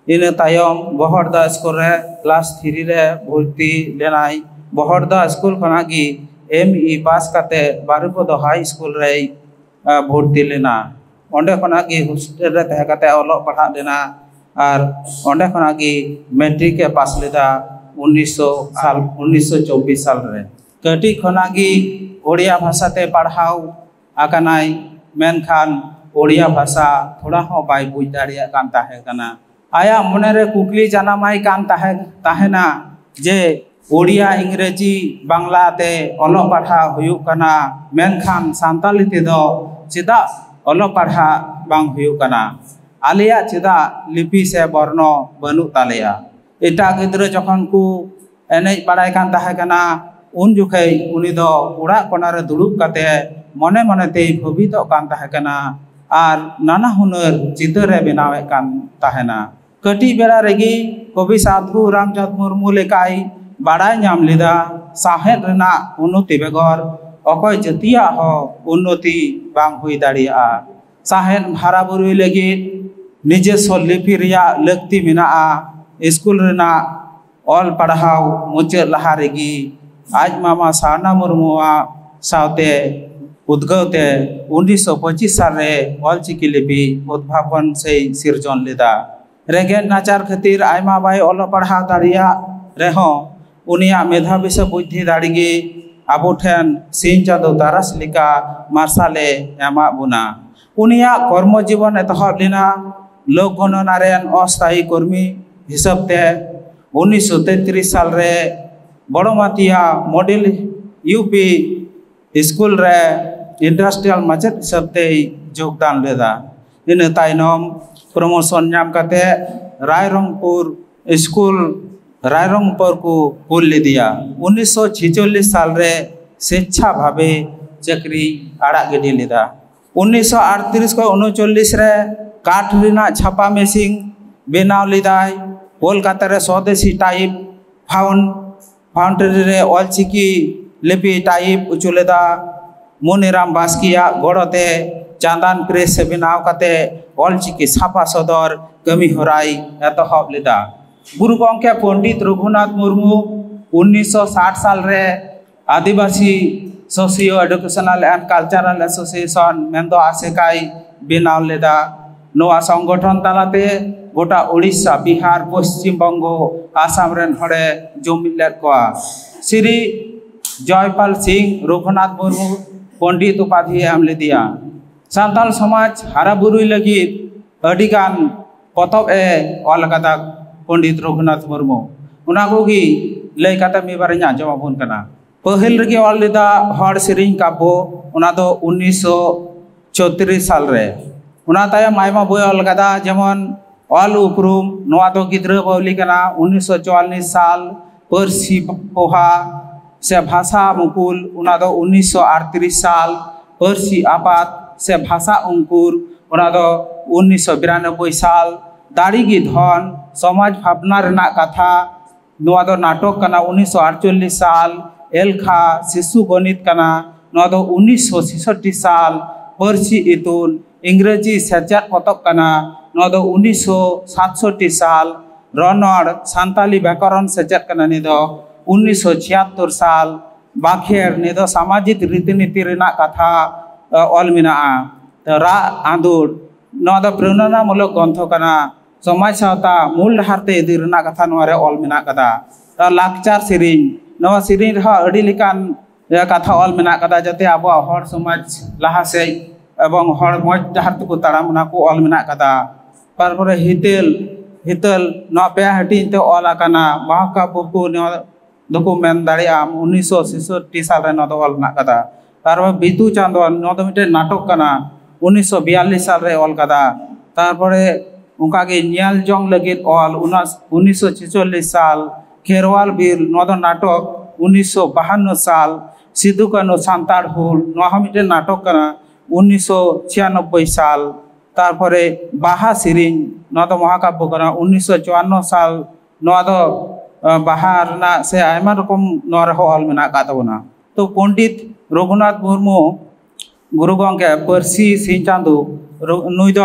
ᱤᱱᱟᱹ ᱛᱟᱭᱚᱢ ᱵᱚᱦᱚᱲᱫᱟ ᱥᱠᱩᱞ ᱨᱮ ᱠᱞᱟᱥ ᱛᱷᱨᱤ ᱨᱮ ᱵᱷᱚᱨᱛᱤ ᱞᱮᱱᱟᱭ᱾ ᱵᱚᱦᱚᱲᱫᱟ ᱥᱠᱩᱞ ᱠᱷᱚᱱᱟᱜ ᱜᱮ ᱮᱢ ᱤ ᱯᱟᱥ ᱠᱟᱛᱮ ᱵᱟᱨᱩᱯᱚᱫᱚ ᱦᱟᱭ ᱥᱠᱩᱞ ᱨᱮᱭ ᱟ, ᱵᱷᱚᱨᱛᱤ ᱞᱮᱱᱟ᱾ ᱚᱸᱰᱮ ᱠᱷᱚᱱᱟᱜ ᱜᱮ ᱦᱳᱥᱴᱮᱞ ᱨᱮ ᱛᱟᱦᱮᱸ ᱠᱟᱛᱮ ᱚᱞᱚᱜ ᱯᱟᱲᱦᱟᱜ ᱞᱮᱱᱟ ᱟᱨ ᱚᱸᱰᱮ ᱠᱷᱚᱱᱟᱜ ᱜᱮ ᱢᱮᱴᱨᱤᱠ ᱮ ᱯᱟᱥ ᱞᱮᱫᱟ ᱩᱱᱤᱥᱥᱚ ᱥᱟᱞ, ᱩᱱᱤᱥᱥᱚ ᱪᱚᱵᱵᱤᱥ ᱥᱟᱞ ᱨᱮ᱾ ᱠᱟᱹᱴᱤᱡ ᱠᱷᱚᱱᱟᱜ ᱜᱮ ᱳᱲᱤᱭᱟ ᱵᱷᱟᱥᱟ ᱛᱮ ᱯᱟᱲᱦᱟᱣ ᱟᱠᱟᱱᱟᱭ, ᱢᱮᱱᱠᱷᱟᱱ ᱳᱲᱤᱭᱟ ᱵᱷᱟᱥᱟ ᱛᱷᱚᱲᱟ ᱦᱚᱸ ᱵᱟᱭ ᱵᱩᱡᱽ ᱫᱟᱲᱮᱭᱟᱜ ᱠᱟᱱ ᱛᱟᱦᱮᱸ ᱠᱟᱱᱟ᱾ ᱟᱭᱟᱜ ᱢᱚᱱᱮᱨᱮ ᱠᱩᱠᱞᱤ ᱡᱟᱱᱟᱢᱟᱭ ᱠᱟᱱ ᱛᱟᱦᱮᱸ, ᱛᱟᱦᱮᱱᱟ ᱡᱮ ᱳᱲᱤᱭᱟ, ᱤᱝᱨᱮᱡᱤ, ᱵᱟᱝᱞᱟ ᱛᱮ ᱚᱞᱚᱜ ᱯᱟᱲᱦᱟᱣ ᱦᱩᱭᱩᱜ ᱠᱟᱱᱟ, ᱢᱮᱱᱠᱷᱟᱱ ᱥᱟᱱᱛᱟᱞᱤ ᱛᱮᱫᱚ ᱪᱮᱫᱟᱜ ᱚᱞᱚᱜ ᱯᱟᱲᱦᱟᱜ ᱵᱟᱝ ᱦᱩᱭᱩᱜ ᱠᱟᱱᱟ? ᱟᱞᱮᱭᱟᱜ ᱪᱮᱫᱟᱜ ᱞᱤᱯᱤ ᱥᱮ ᱵᱚᱨᱱᱚ ᱵᱟᱹᱱᱩᱜ ᱛᱟᱞᱮᱭᱟ? ᱮᱴᱟᱜ ᱜᱤᱫᱽᱨᱟᱹ ᱡᱚᱠᱷᱚᱱ ᱠᱚ ᱮᱱᱮᱡ ᱵᱟᱲᱟᱭ ᱠᱟᱱ ᱛᱟᱦᱮᱸ ᱠᱟᱱᱟ, ᱩᱱ ᱡᱚᱠᱷᱮᱡ ᱩᱱᱤ ᱫᱚ ᱚᱲᱟᱜ ᱠᱚᱱᱟ ᱨᱮ ᱫᱩᱲᱩᱵ ᱠᱟᱛᱮ ᱢᱚᱱᱮ ᱢᱚᱱᱮ ᱛᱮᱭ ᱵᱷᱟᱹᱵᱤᱛᱚᱜ ᱠᱟᱱ ᱛᱟᱦᱮᱸ ᱠᱟᱱᱟ ᱟᱨ ᱱᱟᱱᱟ ᱦᱩᱱᱟᱹᱨ ᱪᱤᱛᱟᱹᱨ ᱮ ᱵᱮᱱᱟᱣᱮᱫ ᱠᱟᱱ ᱛᱟᱦᱮᱱᱟ᱾ ᱠᱟᱹᱴᱤᱡ ᱵᱮᱲᱟ ᱨᱮᱜᱮ ᱠᱚᱵᱤ ᱥᱟᱫᱷᱩ ᱨᱟᱢᱪᱟᱸᱫᱽ ᱢᱩᱨᱢᱩ ᱞᱮᱠᱟᱭ ᱵᱟᱲᱟᱭ ᱧᱟᱢ ᱞᱮᱫᱟ, ᱥᱟᱶᱦᱮᱫ ᱨᱮᱱᱟᱜ ᱩᱱᱱᱚᱛᱤ ᱵᱮᱜᱚᱨ ᱚᱠᱚᱭ ᱡᱟᱹᱛᱤᱭᱟᱜ ᱦᱚᱸ ᱩᱱᱱᱚᱛᱤ ᱵᱟᱝ ᱦᱩᱭ ᱫᱟᱲᱮᱭᱟᱜᱼᱟ᱾ ᱥᱟᱶᱦᱮᱫ ᱦᱟᱨᱟ ᱵᱩᱨᱩᱭ ᱞᱟᱹᱜᱤᱫ ᱱᱤᱡᱮᱥᱥᱚ ᱞᱤᱯᱤ ᱨᱮᱭᱟᱜ ᱞᱟᱹᱠᱛᱤ ᱢᱮᱱᱟᱜᱼᱟ᱾ ᱥᱠᱩᱞ ᱨᱮᱱᱟᱜ ᱚᱞ ᱯᱟᱲᱦᱟᱣ ᱢᱩᱪᱟᱹᱫ ᱞᱟᱦᱟ ᱨᱮᱜᱮ ᱟᱡ ᱢᱟᱢᱟ ᱥᱟᱨᱱᱟ ᱢᱩᱨᱢᱩᱣᱟᱜ ᱥᱟᱶᱛᱮ ᱩᱫᱽᱜᱟᱹᱣ ᱛᱮ ᱩᱱᱤᱥᱥᱚ ᱯᱚᱸᱪᱤᱥ ᱥᱟᱞ ᱨᱮ ᱚᱞᱪᱤᱠᱤ ᱞᱤᱯᱤ ᱩᱫᱵᱷᱟᱵᱚᱱ ᱥᱮᱭ ᱥᱤᱨᱡᱚᱱ ᱞᱮᱫᱟ᱾ ᱨᱮᱸᱜᱮᱡ ᱱᱟᱪᱟᱨ ᱠᱷᱟᱹᱛᱤᱨ ᱟᱭᱢᱟ ᱵᱟᱭ ᱚᱞᱚᱜ ᱯᱟᱲᱦᱟᱣ ᱫᱟᱲᱮᱭᱟᱜ ᱨᱮᱦᱚᱸ, ᱩᱱᱤᱭᱟᱜ ᱢᱮᱫᱷᱟᱵᱤ ᱥᱮ ᱵᱩᱫᱽᱫᱷᱤ ᱫᱟᱲᱮ ᱜᱮ ᱟᱵᱚ ᱴᱷᱮᱱ ᱥᱤᱧ ᱪᱟᱸᱫᱚ ᱛᱟᱨᱟᱥ ᱞᱮᱠᱟ ᱢᱟᱨᱥᱟᱞᱮ ᱮᱢᱟᱜ ᱵᱚᱱᱟ᱾ ᱩᱱᱤᱭᱟᱜ ᱠᱚᱨᱢᱚ ᱡᱤᱵᱚᱱ ᱮᱛᱚᱦᱚᱵ ᱞᱮᱱᱟ ᱞᱳᱠ ᱜᱚᱱᱚᱱᱟ ᱨᱮᱱ ᱚᱥᱛᱷᱟᱭᱤ ᱠᱚᱨᱢᱤ ᱦᱤᱥᱟᱹᱵ ᱛᱮ᱾ ᱩᱱᱤᱥᱥᱚ ᱛᱮᱛᱨᱤᱥ ᱥᱟᱞ ᱨᱮ ᱵᱚᱲᱚᱢᱟᱛᱤᱭᱟ ᱢᱚᱰᱮᱞ ᱭᱩ ᱯᱤ ᱥᱠᱩᱞ ᱨᱮ ᱤᱱᱰᱟᱥᱴᱨᱤᱭᱟᱞ ᱢᱟᱪᱮᱫ ᱦᱤᱥᱟᱹᱵ ᱛᱮᱭ ᱡᱳᱜᱽᱫᱟᱱ ᱞᱮᱫᱟ᱾ ᱤᱱᱟᱹ ᱛᱟᱭᱱᱚᱢ ᱯᱨᱚᱢᱳᱥᱚᱱ ᱧᱟᱢ ᱠᱟᱛᱮ ᱨᱟᱭᱨᱚᱝᱯᱩᱨ ᱥᱠᱩᱞ, ᱨᱟᱭᱨᱚᱝᱯᱩᱨ ᱠᱚ ᱠᱩᱞ ᱞᱮᱫᱮᱭᱟ᱾ ᱩᱱᱤᱥᱥᱚ ᱪᱷᱮᱪᱚᱞᱞᱤᱥ ᱥᱟᱞ ᱨᱮ ᱥᱮᱪᱪᱷᱟ ᱵᱷᱟᱵᱮ ᱪᱟᱹᱠᱨᱤ ᱟᱲᱟᱜ ᱜᱤᱰᱤ ᱞᱮᱫᱟ᱾ ᱩᱱᱤᱥᱥᱚ ᱟᱴᱛᱨᱤᱥ ᱠᱷᱚᱱ ᱩᱱᱩᱪᱚᱞᱞᱤᱥ ᱨᱮ ᱠᱟᱴ ᱨᱮᱱᱟᱜ ᱪᱷᱟᱯᱟ ᱢᱮᱥᱤᱱ ᱵᱮᱱᱟᱣ ᱞᱮᱫᱟᱭ᱾ ᱠᱳᱞᱠᱟᱛᱟ ᱨᱮ ᱥᱚᱫᱮᱥᱤ ᱴᱟᱭᱤᱯ ᱯᱷᱟᱣᱩᱱ ᱯᱷᱟᱣᱩᱱᱰᱨᱤ ᱨᱮ ᱚᱞᱪᱤᱠᱤ ᱞᱤᱯᱤ ᱴᱟᱭᱤᱯ ᱦᱚᱪᱚ ᱞᱮᱫᱟ᱾ ᱢᱚᱱᱤᱨᱟᱢ ᱵᱟᱥᱠᱮᱭᱟᱜ ᱜᱚᱲᱚ ᱛᱮ ᱪᱟᱸᱫᱟᱱ ᱯᱨᱮᱥ ᱮ ᱵᱮᱱᱟᱣ ᱠᱟᱛᱮ ᱚᱞᱪᱤᱠᱤ ᱥᱟᱯᱷᱟ ᱥᱚᱫᱚᱨ ᱠᱟᱹᱢᱤ ᱦᱚᱨᱟᱭ ᱮᱛᱚᱦᱚᱵ ᱞᱮᱫᱟ᱾ ᱜᱩᱨᱩ ᱜᱚᱢᱠᱮ ᱯᱚᱱᱰᱤᱛ ᱨᱚᱜᱷᱩᱱᱟᱛᱷ ᱢᱩᱨᱢᱩ ᱩᱱᱤᱥᱥᱚ ᱥᱟᱴ ᱥᱟᱞ ᱨᱮ Adivasi socio educational and cultural association ᱢᱮᱱᱫᱚ ᱟᱥᱮᱠᱟᱭ ᱵᱮᱱᱟᱣ ᱞᱮᱫᱟ᱾ ᱱᱚᱣᱟ ᱥᱚᱝᱜᱚᱴᱷᱚᱱ ᱛᱟᱞᱟᱛᱮ ᱜᱚᱴᱟ ᱳᱰᱤᱥᱟ, ᱵᱤᱦᱟᱨ, ᱯᱚᱥᱪᱤᱢ ᱵᱚᱝᱜᱚ, ᱟᱥᱟᱢ ᱨᱮᱱ ᱦᱚᱲᱮ ᱡᱩᱢᱤᱫ ᱞᱮᱫ ᱠᱚᱣᱟ᱾ ᱥᱨᱤ ᱡᱚᱭᱯᱟᱞ ᱥᱤᱝ ᱨᱚᱜᱷᱩᱱᱟᱛᱷ ᱢᱩᱨᱢᱩ ᱯᱚᱱᱰᱤᱛ ᱩᱯᱟᱫᱷᱤᱭᱮ ᱮᱢ ᱞᱮᱫᱮᱭᱟ᱾ ᱥᱟᱱᱛᱟᱲ ᱥᱚᱢᱟᱡᱽ ᱦᱟᱨᱟ ᱵᱩᱨᱩᱭ ᱞᱟᱹᱜᱤᱫ ᱟᱹᱰᱤᱜᱟᱱ ᱯᱚᱛᱚᱵ ᱮ ᱚᱞ ᱟᱠᱟᱫᱟ ᱯᱚᱱᱰᱤᱛ ᱨᱚᱜᱷᱩᱱᱟᱛᱷ ᱢᱩᱨᱢᱩ᱾ ᱚᱱᱟ ᱠᱚᱜᱮ ᱞᱟᱹᱭ ᱠᱟᱛᱮ ᱢᱤᱫ ᱵᱟᱨᱤᱧ ᱟᱸᱡᱚᱢ ᱟᱵᱚᱱ ᱠᱟᱱᱟ᱾ ᱯᱟᱹᱦᱤᱞ ᱨᱮᱜᱮ ᱚᱞ ᱞᱮᱫᱟ ᱦᱚᱲ ᱥᱮᱨᱮᱧ ᱠᱟᱵᱚ, ᱚᱱᱟ ᱫᱚ ᱩᱱᱤᱥᱥᱚ ᱪᱷᱚᱛᱨᱤᱥ ᱥᱟᱞ ᱨᱮ᱾ ᱚᱱᱟ ᱛᱟᱭᱚᱢ ᱟᱭᱢᱟ ᱵᱳᱭ ᱚᱞ ᱠᱟᱫᱟ, ᱡᱮᱢᱚᱱ ᱚᱞ ᱩᱯᱨᱩᱢ, ᱱᱚᱣᱟ ᱫᱚ ᱜᱤᱫᱽᱨᱟᱹ ᱵᱟᱹᱣᱞᱤ ᱠᱟᱱᱟ, ᱩᱱᱤᱥᱥᱚ ᱪᱩᱣᱟᱞᱞᱤᱥ ᱥᱟᱞ᱾ ᱯᱟᱹᱨᱥᱤ ᱯᱚᱦᱟ ᱥᱮ ᱵᱷᱟᱥᱟ ᱢᱩᱠᱩᱞ, ᱚᱱᱟ ᱫᱚ ᱩᱱᱤᱥᱥᱚ ᱟᱴᱛᱨᱤᱥ ᱥᱟᱞ᱾ ᱯᱟᱹᱨᱥᱤ ᱟᱯᱟᱛ ᱥᱮ ᱵᱷᱟᱥᱟ ᱚᱝᱠᱩᱨ, ᱚᱱᱟ ᱫᱚ ᱩᱱᱤᱥᱥᱚ ᱵᱤᱨᱟᱱᱚᱵᱵᱳᱭ ᱥᱟᱞ᱾ ᱫᱟᱲᱮ ᱜᱮ ᱫᱷᱚᱱ, ᱥᱚᱢᱟᱡᱽ ᱵᱷᱟᱵᱽᱱᱟ ᱨᱮᱱᱟᱜ ᱠᱟᱛᱷᱟ, ᱱᱚᱣᱟ ᱫᱚ ᱱᱟᱴᱚᱠ ᱠᱟᱱᱟ, ᱩᱱᱤᱥᱥᱚ ᱟᱴᱪᱚᱞᱞᱤᱥ ᱥᱟᱞ᱾ ᱮᱞᱠᱷᱟ ᱥᱤᱥᱩ ᱜᱚᱱᱤᱛ ᱠᱟᱱᱟ, ᱱᱚᱣᱟ ᱫᱚ ᱩᱱᱤᱥᱥᱚ ᱪᱷᱮᱥᱚᱴᱴᱤ ᱥᱟᱞ᱾ ᱯᱟᱹᱨᱥᱤ ᱤᱛᱩᱱ, ᱤᱝᱨᱮᱡᱤ ᱥᱮᱪᱮᱫ ᱯᱚᱛᱚᱵ ᱠᱟᱱᱟ, ᱱᱚᱣᱟ ᱫᱚ ᱩᱱᱤᱥᱥᱚ ᱥᱟᱛᱥᱚᱴᱴᱤ ᱥᱟᱞ᱾ ᱨᱚᱱᱚᱲ, ᱥᱟᱱᱛᱟᱞᱤ ᱵᱮᱠᱚᱨᱚᱱ ᱥᱮᱪᱮᱫ ᱠᱟᱱᱟ, ᱱᱤᱭᱟᱹ ᱫᱚ ᱩᱱᱤᱥᱥᱚ ᱪᱷᱤᱭᱟᱛᱛᱳᱨ ᱥᱟᱞ᱾ ᱵᱟᱠᱷᱮᱲ, ᱱᱤᱭᱟᱹ ᱫᱚ ᱥᱟᱢᱟᱡᱤᱠ ᱨᱤᱛᱤᱱᱤᱛᱤ ᱨᱮᱱᱟᱜ ᱠᱟᱛᱷᱟ, ᱮ, ᱚᱞ ᱢᱮᱱᱟᱜᱼᱟ᱾ ᱨᱟᱜ ᱟᱸᱫᱳᱲ, ᱱᱚᱣᱟ ᱫᱚ ᱯᱨᱮᱨᱚᱱᱟᱢᱩᱞᱚᱠ ᱜᱨᱚᱱᱛᱷᱚ ᱠᱟᱱᱟ᱾ ᱥᱚᱢᱟᱡᱽ ᱥᱟᱶᱛᱟ ᱢᱩᱞ ᱰᱟᱦᱟᱨ ᱛᱮ ᱤᱫᱤ ᱨᱮᱱᱟᱜ ᱠᱟᱛᱷᱟ ᱱᱚᱣᱟ ᱨᱮ ᱚᱞ ᱢᱮᱱᱟᱜ ᱠᱟᱫᱟ᱾ ᱛᱟ ᱞᱟᱠᱪᱟᱨ ᱥᱮᱨᱮᱧ, ᱱᱚᱣᱟ ᱥᱮᱨᱮᱧ ᱨᱮᱦᱚᱸ ᱟᱹᱰᱤ ᱞᱮᱠᱟᱱ ᱠᱟᱛᱷᱟ ᱚᱞ ᱢᱮᱱᱟᱜ ᱠᱟᱫᱟ, ᱡᱟᱛᱮ ᱟᱵᱚᱣᱟᱜ ᱦᱚᱲ ᱥᱚᱢᱟᱡᱽ ᱞᱟᱦᱟ ᱥᱮᱫ ᱮᱵᱚᱝ ᱦᱚᱲ ᱢᱚᱡᱽ ᱰᱟᱦᱟᱨ ᱛᱮᱠᱚ ᱛᱟᱲᱟᱢ, ᱚᱱᱟ ᱠᱚ ᱚᱞ ᱢᱮᱱᱟᱜ ᱠᱟᱫᱟ᱾ ᱛᱟᱨᱯᱚᱨᱮ ᱦᱤᱛᱟᱹᱞ, ᱦᱤᱛᱟᱹᱞ, ᱱᱚᱣᱟ ᱯᱮ ᱦᱟᱹᱴᱤᱧ ᱛᱮ ᱚᱞ ᱟᱠᱟᱱᱟ᱾ ᱢᱟᱦᱟᱠᱟᱵᱽᱵᱚ ᱠᱚ ᱱᱚᱣᱟ ᱫᱚᱠᱚ ᱢᱮᱱ ᱫᱟᱲᱮᱭᱟᱜᱼᱟ, ᱩᱱᱤᱥᱥᱚ ᱪᱷᱮᱥᱚᱴᱴᱤ ᱥᱟᱞ ᱨᱮ ᱱᱚᱣᱟ ᱫᱚ ᱚᱞ ᱢᱮᱱᱟᱜ ᱠᱟᱫᱟ᱾ ᱛᱟᱨᱯᱚᱨᱮ ᱵᱤᱫᱩ ᱪᱟᱸᱫᱟᱱ, ᱱᱚᱣᱟ ᱫᱚ ᱢᱤᱫᱴᱮᱱ ᱱᱟᱴᱚᱠ ᱠᱟᱱᱟ, ᱩᱱᱤᱥᱥᱚ ᱵᱤᱭᱟᱞᱞᱤᱥ ᱥᱟᱞ ᱨᱮ ᱚᱞ ᱠᱟᱫᱟ᱾ ᱛᱟᱨᱯᱚᱨᱮ ᱚᱱᱠᱟᱜᱮ ᱧᱮᱞ ᱡᱚᱝ ᱞᱟᱹᱜᱤᱫ ᱚᱞ, ᱚᱱᱟ ᱩᱱᱤᱥᱥᱚ ᱪᱷᱮᱪᱚᱞᱞᱤᱥ ᱥᱟᱞ᱾ ᱠᱷᱮᱨᱣᱟᱞ ᱵᱤᱨ, ᱱᱚᱣᱟ ᱫᱚ ᱱᱟᱴᱚᱠ, ᱩᱱᱤᱥᱥᱚ ᱵᱟᱦᱟᱱᱱᱚ ᱥᱟᱞ᱾ ᱥᱤᱫᱩ ᱠᱟᱹᱱᱦᱩ ᱥᱟᱱᱛᱟᱲ ᱦᱩᱞ, ᱱᱚᱣᱟ ᱦᱚᱸ ᱢᱤᱫᱴᱮᱱ ᱱᱟᱴᱚᱠ ᱠᱟᱱᱟ, ᱩᱱᱤᱥᱥᱚ ᱪᱷᱤᱭᱟᱱᱚᱵᱵᱳᱭ ᱥᱟᱞ᱾ ᱛᱟᱨᱯᱚᱨᱮ ᱵᱟᱦᱟ ᱥᱮᱨᱮᱧ, ᱱᱚᱣᱟ ᱫᱚ ᱢᱚᱦᱟᱠᱟᱵᱭᱚ ᱠᱟᱱᱟ, ᱩᱱᱤᱥᱥᱚ ᱪᱩᱣᱟᱱᱱᱚ ᱥᱟᱞ᱾ ᱱᱚᱣᱟ ᱫᱚ ᱟᱸ, ᱵᱟᱦᱟ ᱨᱮᱱᱟᱜ ᱥᱮ ᱟᱭᱢᱟ ᱨᱚᱠᱚᱢ ᱱᱚᱣᱟ ᱨᱮᱦᱚᱸ ᱚᱞ ᱢᱮᱱᱟᱜ ᱟᱠᱟᱫ ᱛᱟᱵᱚᱱᱟ᱾ ᱛᱚ ᱯᱚᱱᱰᱤᱛ ᱨᱚᱜᱷᱩᱱᱟᱛᱷ ᱢᱩᱨᱢᱩ, ᱜᱩᱨᱩ ᱜᱚᱢᱠᱮ, ᱯᱟᱹᱨᱥᱤ ᱥᱤᱧ ᱪᱟᱸᱫᱚ, ᱨᱚ- ᱱᱩᱭ ᱫᱚ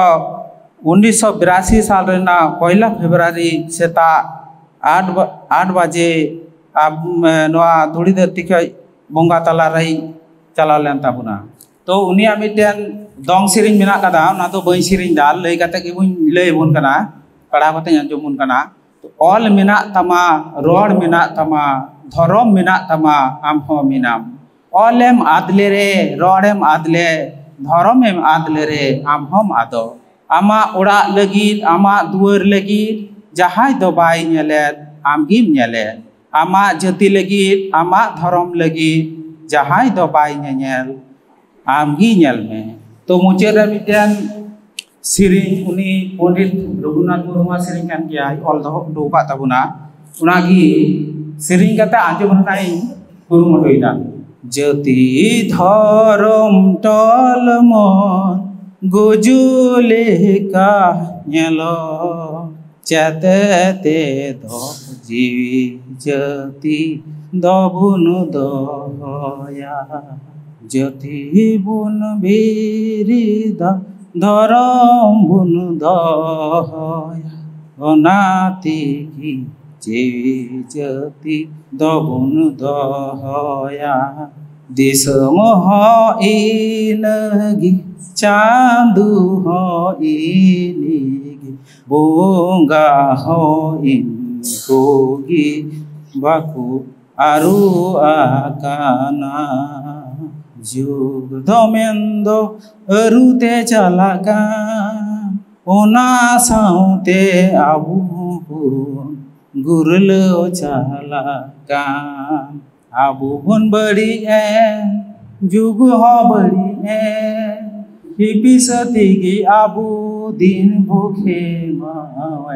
ᱩᱱᱤᱥᱥᱚ ᱵᱤᱨᱟᱥᱤ ᱥᱟᱞ ᱨᱮᱱᱟᱜ ᱯᱚᱭᱞᱟ ᱯᱷᱮᱵᱽᱨᱩᱣᱟᱨᱤ ᱥᱮᱛᱟᱜ ᱟᱴ ᱵᱟ- ᱟᱴ ᱵᱟᱡᱮ ᱟᱵ- ᱱᱚᱣᱟ ᱫᱷᱩᱲᱤ ᱫᱷᱟᱹᱨᱛᱤ ᱠᱷᱚᱱ ᱵᱚᱸᱜᱟ ᱛᱟᱞᱟ ᱨᱮᱭ ᱪᱟᱞᱟᱣ ᱞᱮᱱ ᱛᱟᱵᱚᱱᱟ᱾ ᱛᱚ ᱩᱱᱤᱭᱟᱜ ᱢᱤᱫᱴᱮᱱ ᱫᱚᱝ ᱥᱮᱨᱮᱧ ᱢᱮᱱᱟᱜ ᱠᱟᱫᱟ, ᱚᱱᱟ ᱫᱚ ᱵᱟᱹᱧ ᱥᱮᱨᱮᱧ ᱫᱟ, ᱞᱟᱹᱭ ᱠᱟᱛᱮ ᱜᱮᱵᱚᱱ ᱞᱟᱹᱭ ᱟᱵᱚᱱ ᱠᱟᱱᱟ, ᱯᱟᱲᱦᱟᱣ ᱠᱟᱛᱮᱧ ᱟᱸᱡᱚᱢ ᱟᱵᱚᱱ ᱠᱟᱱᱟ᱾ ᱚᱞ ᱢᱮᱱᱟᱜ ᱛᱟᱢᱟ, ᱨᱚᱲ ᱢᱮᱱᱟᱜ ᱛᱟᱢᱟ, ᱟᱢ ᱦᱚᱸ ᱢᱮᱱᱟᱢ᱾ ᱚᱞᱮᱢ ᱟᱫ ᱞᱮᱨᱮ, ᱨᱚᱲᱮᱢ ᱟᱫ ᱞᱮ, ᱫᱷᱚᱨᱚᱢᱮᱢ ᱟᱫ ᱞᱮᱨᱮ, ᱟᱢ ᱦᱚᱸᱢ ᱟᱫᱚᱜ᱾ ᱟᱢᱟᱜ ᱚᱲᱟᱜ ᱞᱟᱹᱜᱤᱫ, ᱟᱢᱟᱜ ᱫᱩᱣᱟᱹᱨ ᱞᱟᱹᱜᱤᱫ ᱡᱟᱦᱟᱸᱭ ᱫᱚ ᱵᱟᱭ ᱧᱮᱞᱮᱫ, ᱟᱢ ᱜᱮᱢ ᱧᱮᱞᱮᱫ᱾ ᱟᱢᱟᱜ ᱡᱟᱹᱛᱤ ᱞᱟᱹᱜᱤᱫ, ᱟᱢᱟᱜ ᱫᱷᱚᱨᱚᱢ ᱞᱟᱹᱜᱤᱫ ᱡᱟᱦᱟᱸᱭ ᱫᱚ ᱵᱟᱭ ᱧᱮᱧᱮᱞ, ᱟᱢ ᱜᱮ ᱧᱮᱞ ᱢᱮ᱾ ᱛᱚ ᱢᱩᱪᱟᱹᱫ ᱨᱮ ᱢᱤᱫᱴᱮᱱ ᱥᱮᱨᱮᱧ, ᱩᱱᱤ ᱯᱚᱱᱰᱤᱛ ᱨᱚᱜᱷᱩᱱᱟᱛᱷ ᱢᱩᱨᱢᱩᱣᱟᱜ ᱥᱮᱨᱮᱧ ᱠᱟᱱ ᱜᱮᱭᱟ, ᱚᱞ ᱫᱚᱦᱚ ᱦᱚᱴᱚ ᱟᱠᱟᱫ ᱛᱟᱵᱚᱱᱟ᱾ ᱚᱱᱟᱜᱮ ᱥᱮᱨᱮᱧ ᱠᱟᱛᱮ ᱟᱸᱡᱚᱢ ᱨᱮᱱᱟᱜ ᱤᱧ ᱠᱩᱨᱩᱢᱩᱴᱩᱭᱮᱫᱟ᱾ ᱡᱟᱹᱛᱤ ᱫᱷᱚᱨᱚᱢ ᱴᱚᱞ ᱢᱚᱱ ᱜᱩᱡᱩ ᱞᱮᱠᱟ ᱧᱮᱞᱚᱜ, ᱪᱮᱛᱮ ᱫᱚ ᱡᱤᱣᱤ ᱡᱟᱹᱛᱤ ᱫᱚᱵᱚᱱ ᱫᱚᱦᱚᱭᱟ᱾ ᱡᱟᱹᱛᱤ ᱵᱚᱱ ᱵᱤᱨᱤᱫᱟ, ᱫᱷᱚᱨᱚᱢ ᱵᱚᱱ ᱫᱚᱦᱚᱭᱟ, ᱚᱱᱟ ᱛᱮᱜᱮ ᱡᱤᱣᱤ ᱡᱟᱹᱛᱤ ᱫᱚᱵᱚᱱ ᱫᱚᱦᱚᱭᱟ᱾ ᱫᱤᱥᱚᱢ ᱦᱚᱸ ᱤᱱᱟᱹᱜᱮ, ᱪᱟᱸᱫᱚ ᱦᱚᱸ ᱤᱱᱟᱹᱜᱮ, ᱵᱚᱸᱜᱟ ᱦᱚᱸ ᱤᱱᱠᱩ ᱜᱮ ᱵᱟᱠᱚ ᱟᱹᱨᱩ ᱟᱠᱟᱱᱟ᱾ ᱡᱩᱜᱽ ᱫᱚ ᱢᱮᱱᱫᱚ ᱟᱹᱨᱩ ᱛᱮ ᱪᱟᱞᱟᱜ ᱠᱟᱱ, ᱚᱱᱟ ᱥᱟᱶᱛᱮ ᱟᱵᱚ ᱵᱚᱱ ᱜᱩᱨᱞᱟᱹᱣ ᱪᱟᱞᱟᱜ ᱠᱟᱱ᱾ ᱟᱵᱚ ᱵᱚᱱ ᱵᱟᱹᱲᱤᱡ ᱮᱱ, ᱡᱩᱜᱽ ᱦᱚᱸ ᱵᱟᱹᱲᱤᱡ ᱮᱱ, ᱦᱤᱯᱤᱥ ᱛᱮᱜᱮ ᱟᱵᱚ ᱫᱤᱱ ᱵᱚ ᱠᱷᱮᱢᱟᱣᱮᱱ᱾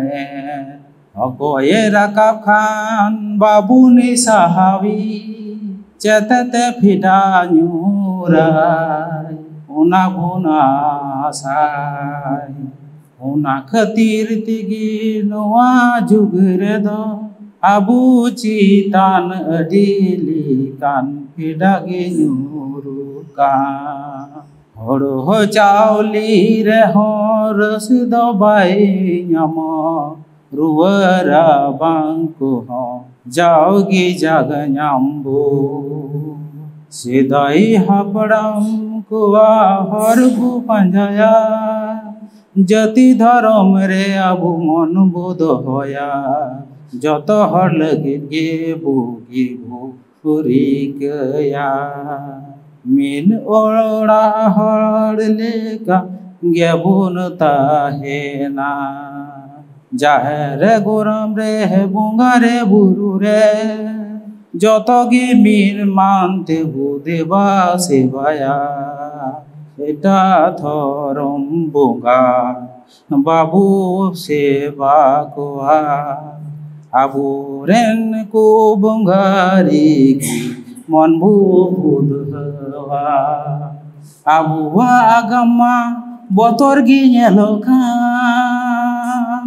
ᱚᱠᱚᱭᱮ ᱨᱟᱠᱟᱵ ᱠᱷᱟᱱ ᱵᱟᱵᱚᱱ ᱥᱟᱦᱟᱣᱤ, ᱪᱮᱛᱮᱛᱮ ᱯᱷᱮᱰᱟ ᱧᱩᱨᱟᱭ᱾ ᱚᱱᱟ ᱵᱚᱱ ᱟᱥᱟᱭ᱾ ᱚᱱᱟ ᱠᱷᱟᱹᱛᱤᱨ ᱛᱮᱜᱮ ᱱᱚᱣᱟ ᱡᱩᱜᱽ ᱨᱮᱫᱚ ᱟᱵᱚ ᱪᱮᱛᱟᱱ ᱟᱹᱰᱤ ᱞᱮᱠᱟᱱ ᱯᱮᱰᱟ ᱜᱮ ᱧᱩᱨᱩᱜ ᱠᱟᱱ᱾ ᱦᱳᱲᱳ ᱦᱚᱸ ᱪᱟᱣᱞᱮ ᱨᱮᱦᱚᱸ ᱨᱟᱹᱥ ᱫᱚ ᱵᱟᱭ ᱧᱟᱢᱚᱜ, ᱨᱩᱣᱟᱹ ᱨᱟᱵᱟᱝ ᱠᱚᱦᱚᱸ ᱡᱟᱣᱜᱮ ᱡᱟᱜ ᱧᱟᱢ ᱵᱚ᱾ ᱥᱮᱫᱟᱭ ᱦᱟᱯᱲᱟᱢ ᱠᱚᱣᱟᱜ ᱦᱚᱨ ᱵᱚ ᱯᱟᱸᱡᱟᱭᱟ, ᱡᱟᱹᱛᱤ ᱫᱷᱚᱨᱚᱢ ᱨᱮ ᱟᱵᱚ ᱢᱚᱱ ᱵᱚ ᱫᱚᱦᱚᱭᱟ, ᱡᱚᱛᱚ ᱦᱚᱲ ᱞᱟᱹᱜᱤᱫ ᱜᱮ ᱵᱩᱜᱤ ᱵᱚ ᱨᱤᱠᱟᱹᱭᱟ᱾ ᱢᱤᱫ ᱚᱲᱟᱜ ᱦᱚᱲ ᱞᱮᱠᱟ ᱜᱮᱵᱚᱱ ᱛᱟᱦᱮᱱᱟ᱾ ᱡᱟᱦᱮᱨ ᱨᱮ, ᱜᱚᱨᱟᱢ ᱨᱮ, ᱵᱚᱸᱜᱟ ᱨᱮ, ᱵᱩᱨᱩ ᱨᱮ, ᱡᱚᱛᱚ ᱜᱮ ᱢᱤᱫ ᱢᱟᱱ ᱛᱮᱵᱚ ᱫᱮᱵᱟ ᱥᱮᱵᱟᱭᱟ᱾ ᱮᱴᱟᱜ ᱫᱷᱚᱨᱚᱢ ᱵᱚᱸᱜᱟ ᱵᱟᱵᱚ ᱥᱮᱵᱟ ᱠᱚᱣᱟ᱾ ᱟᱵᱚᱨᱮᱱ ᱠᱚ ᱵᱚᱸᱜᱟ ᱨᱮᱜᱮ ᱢᱚᱱ ᱵᱚ ᱵᱩᱫᱷᱟᱹᱣᱟ᱾ ᱟᱵᱚᱣᱟᱜ ᱟᱜᱟᱢ ᱢᱟ ᱵᱚᱛᱚᱨ ᱜᱮ ᱧᱮᱞᱚᱜ ᱠᱟᱱ,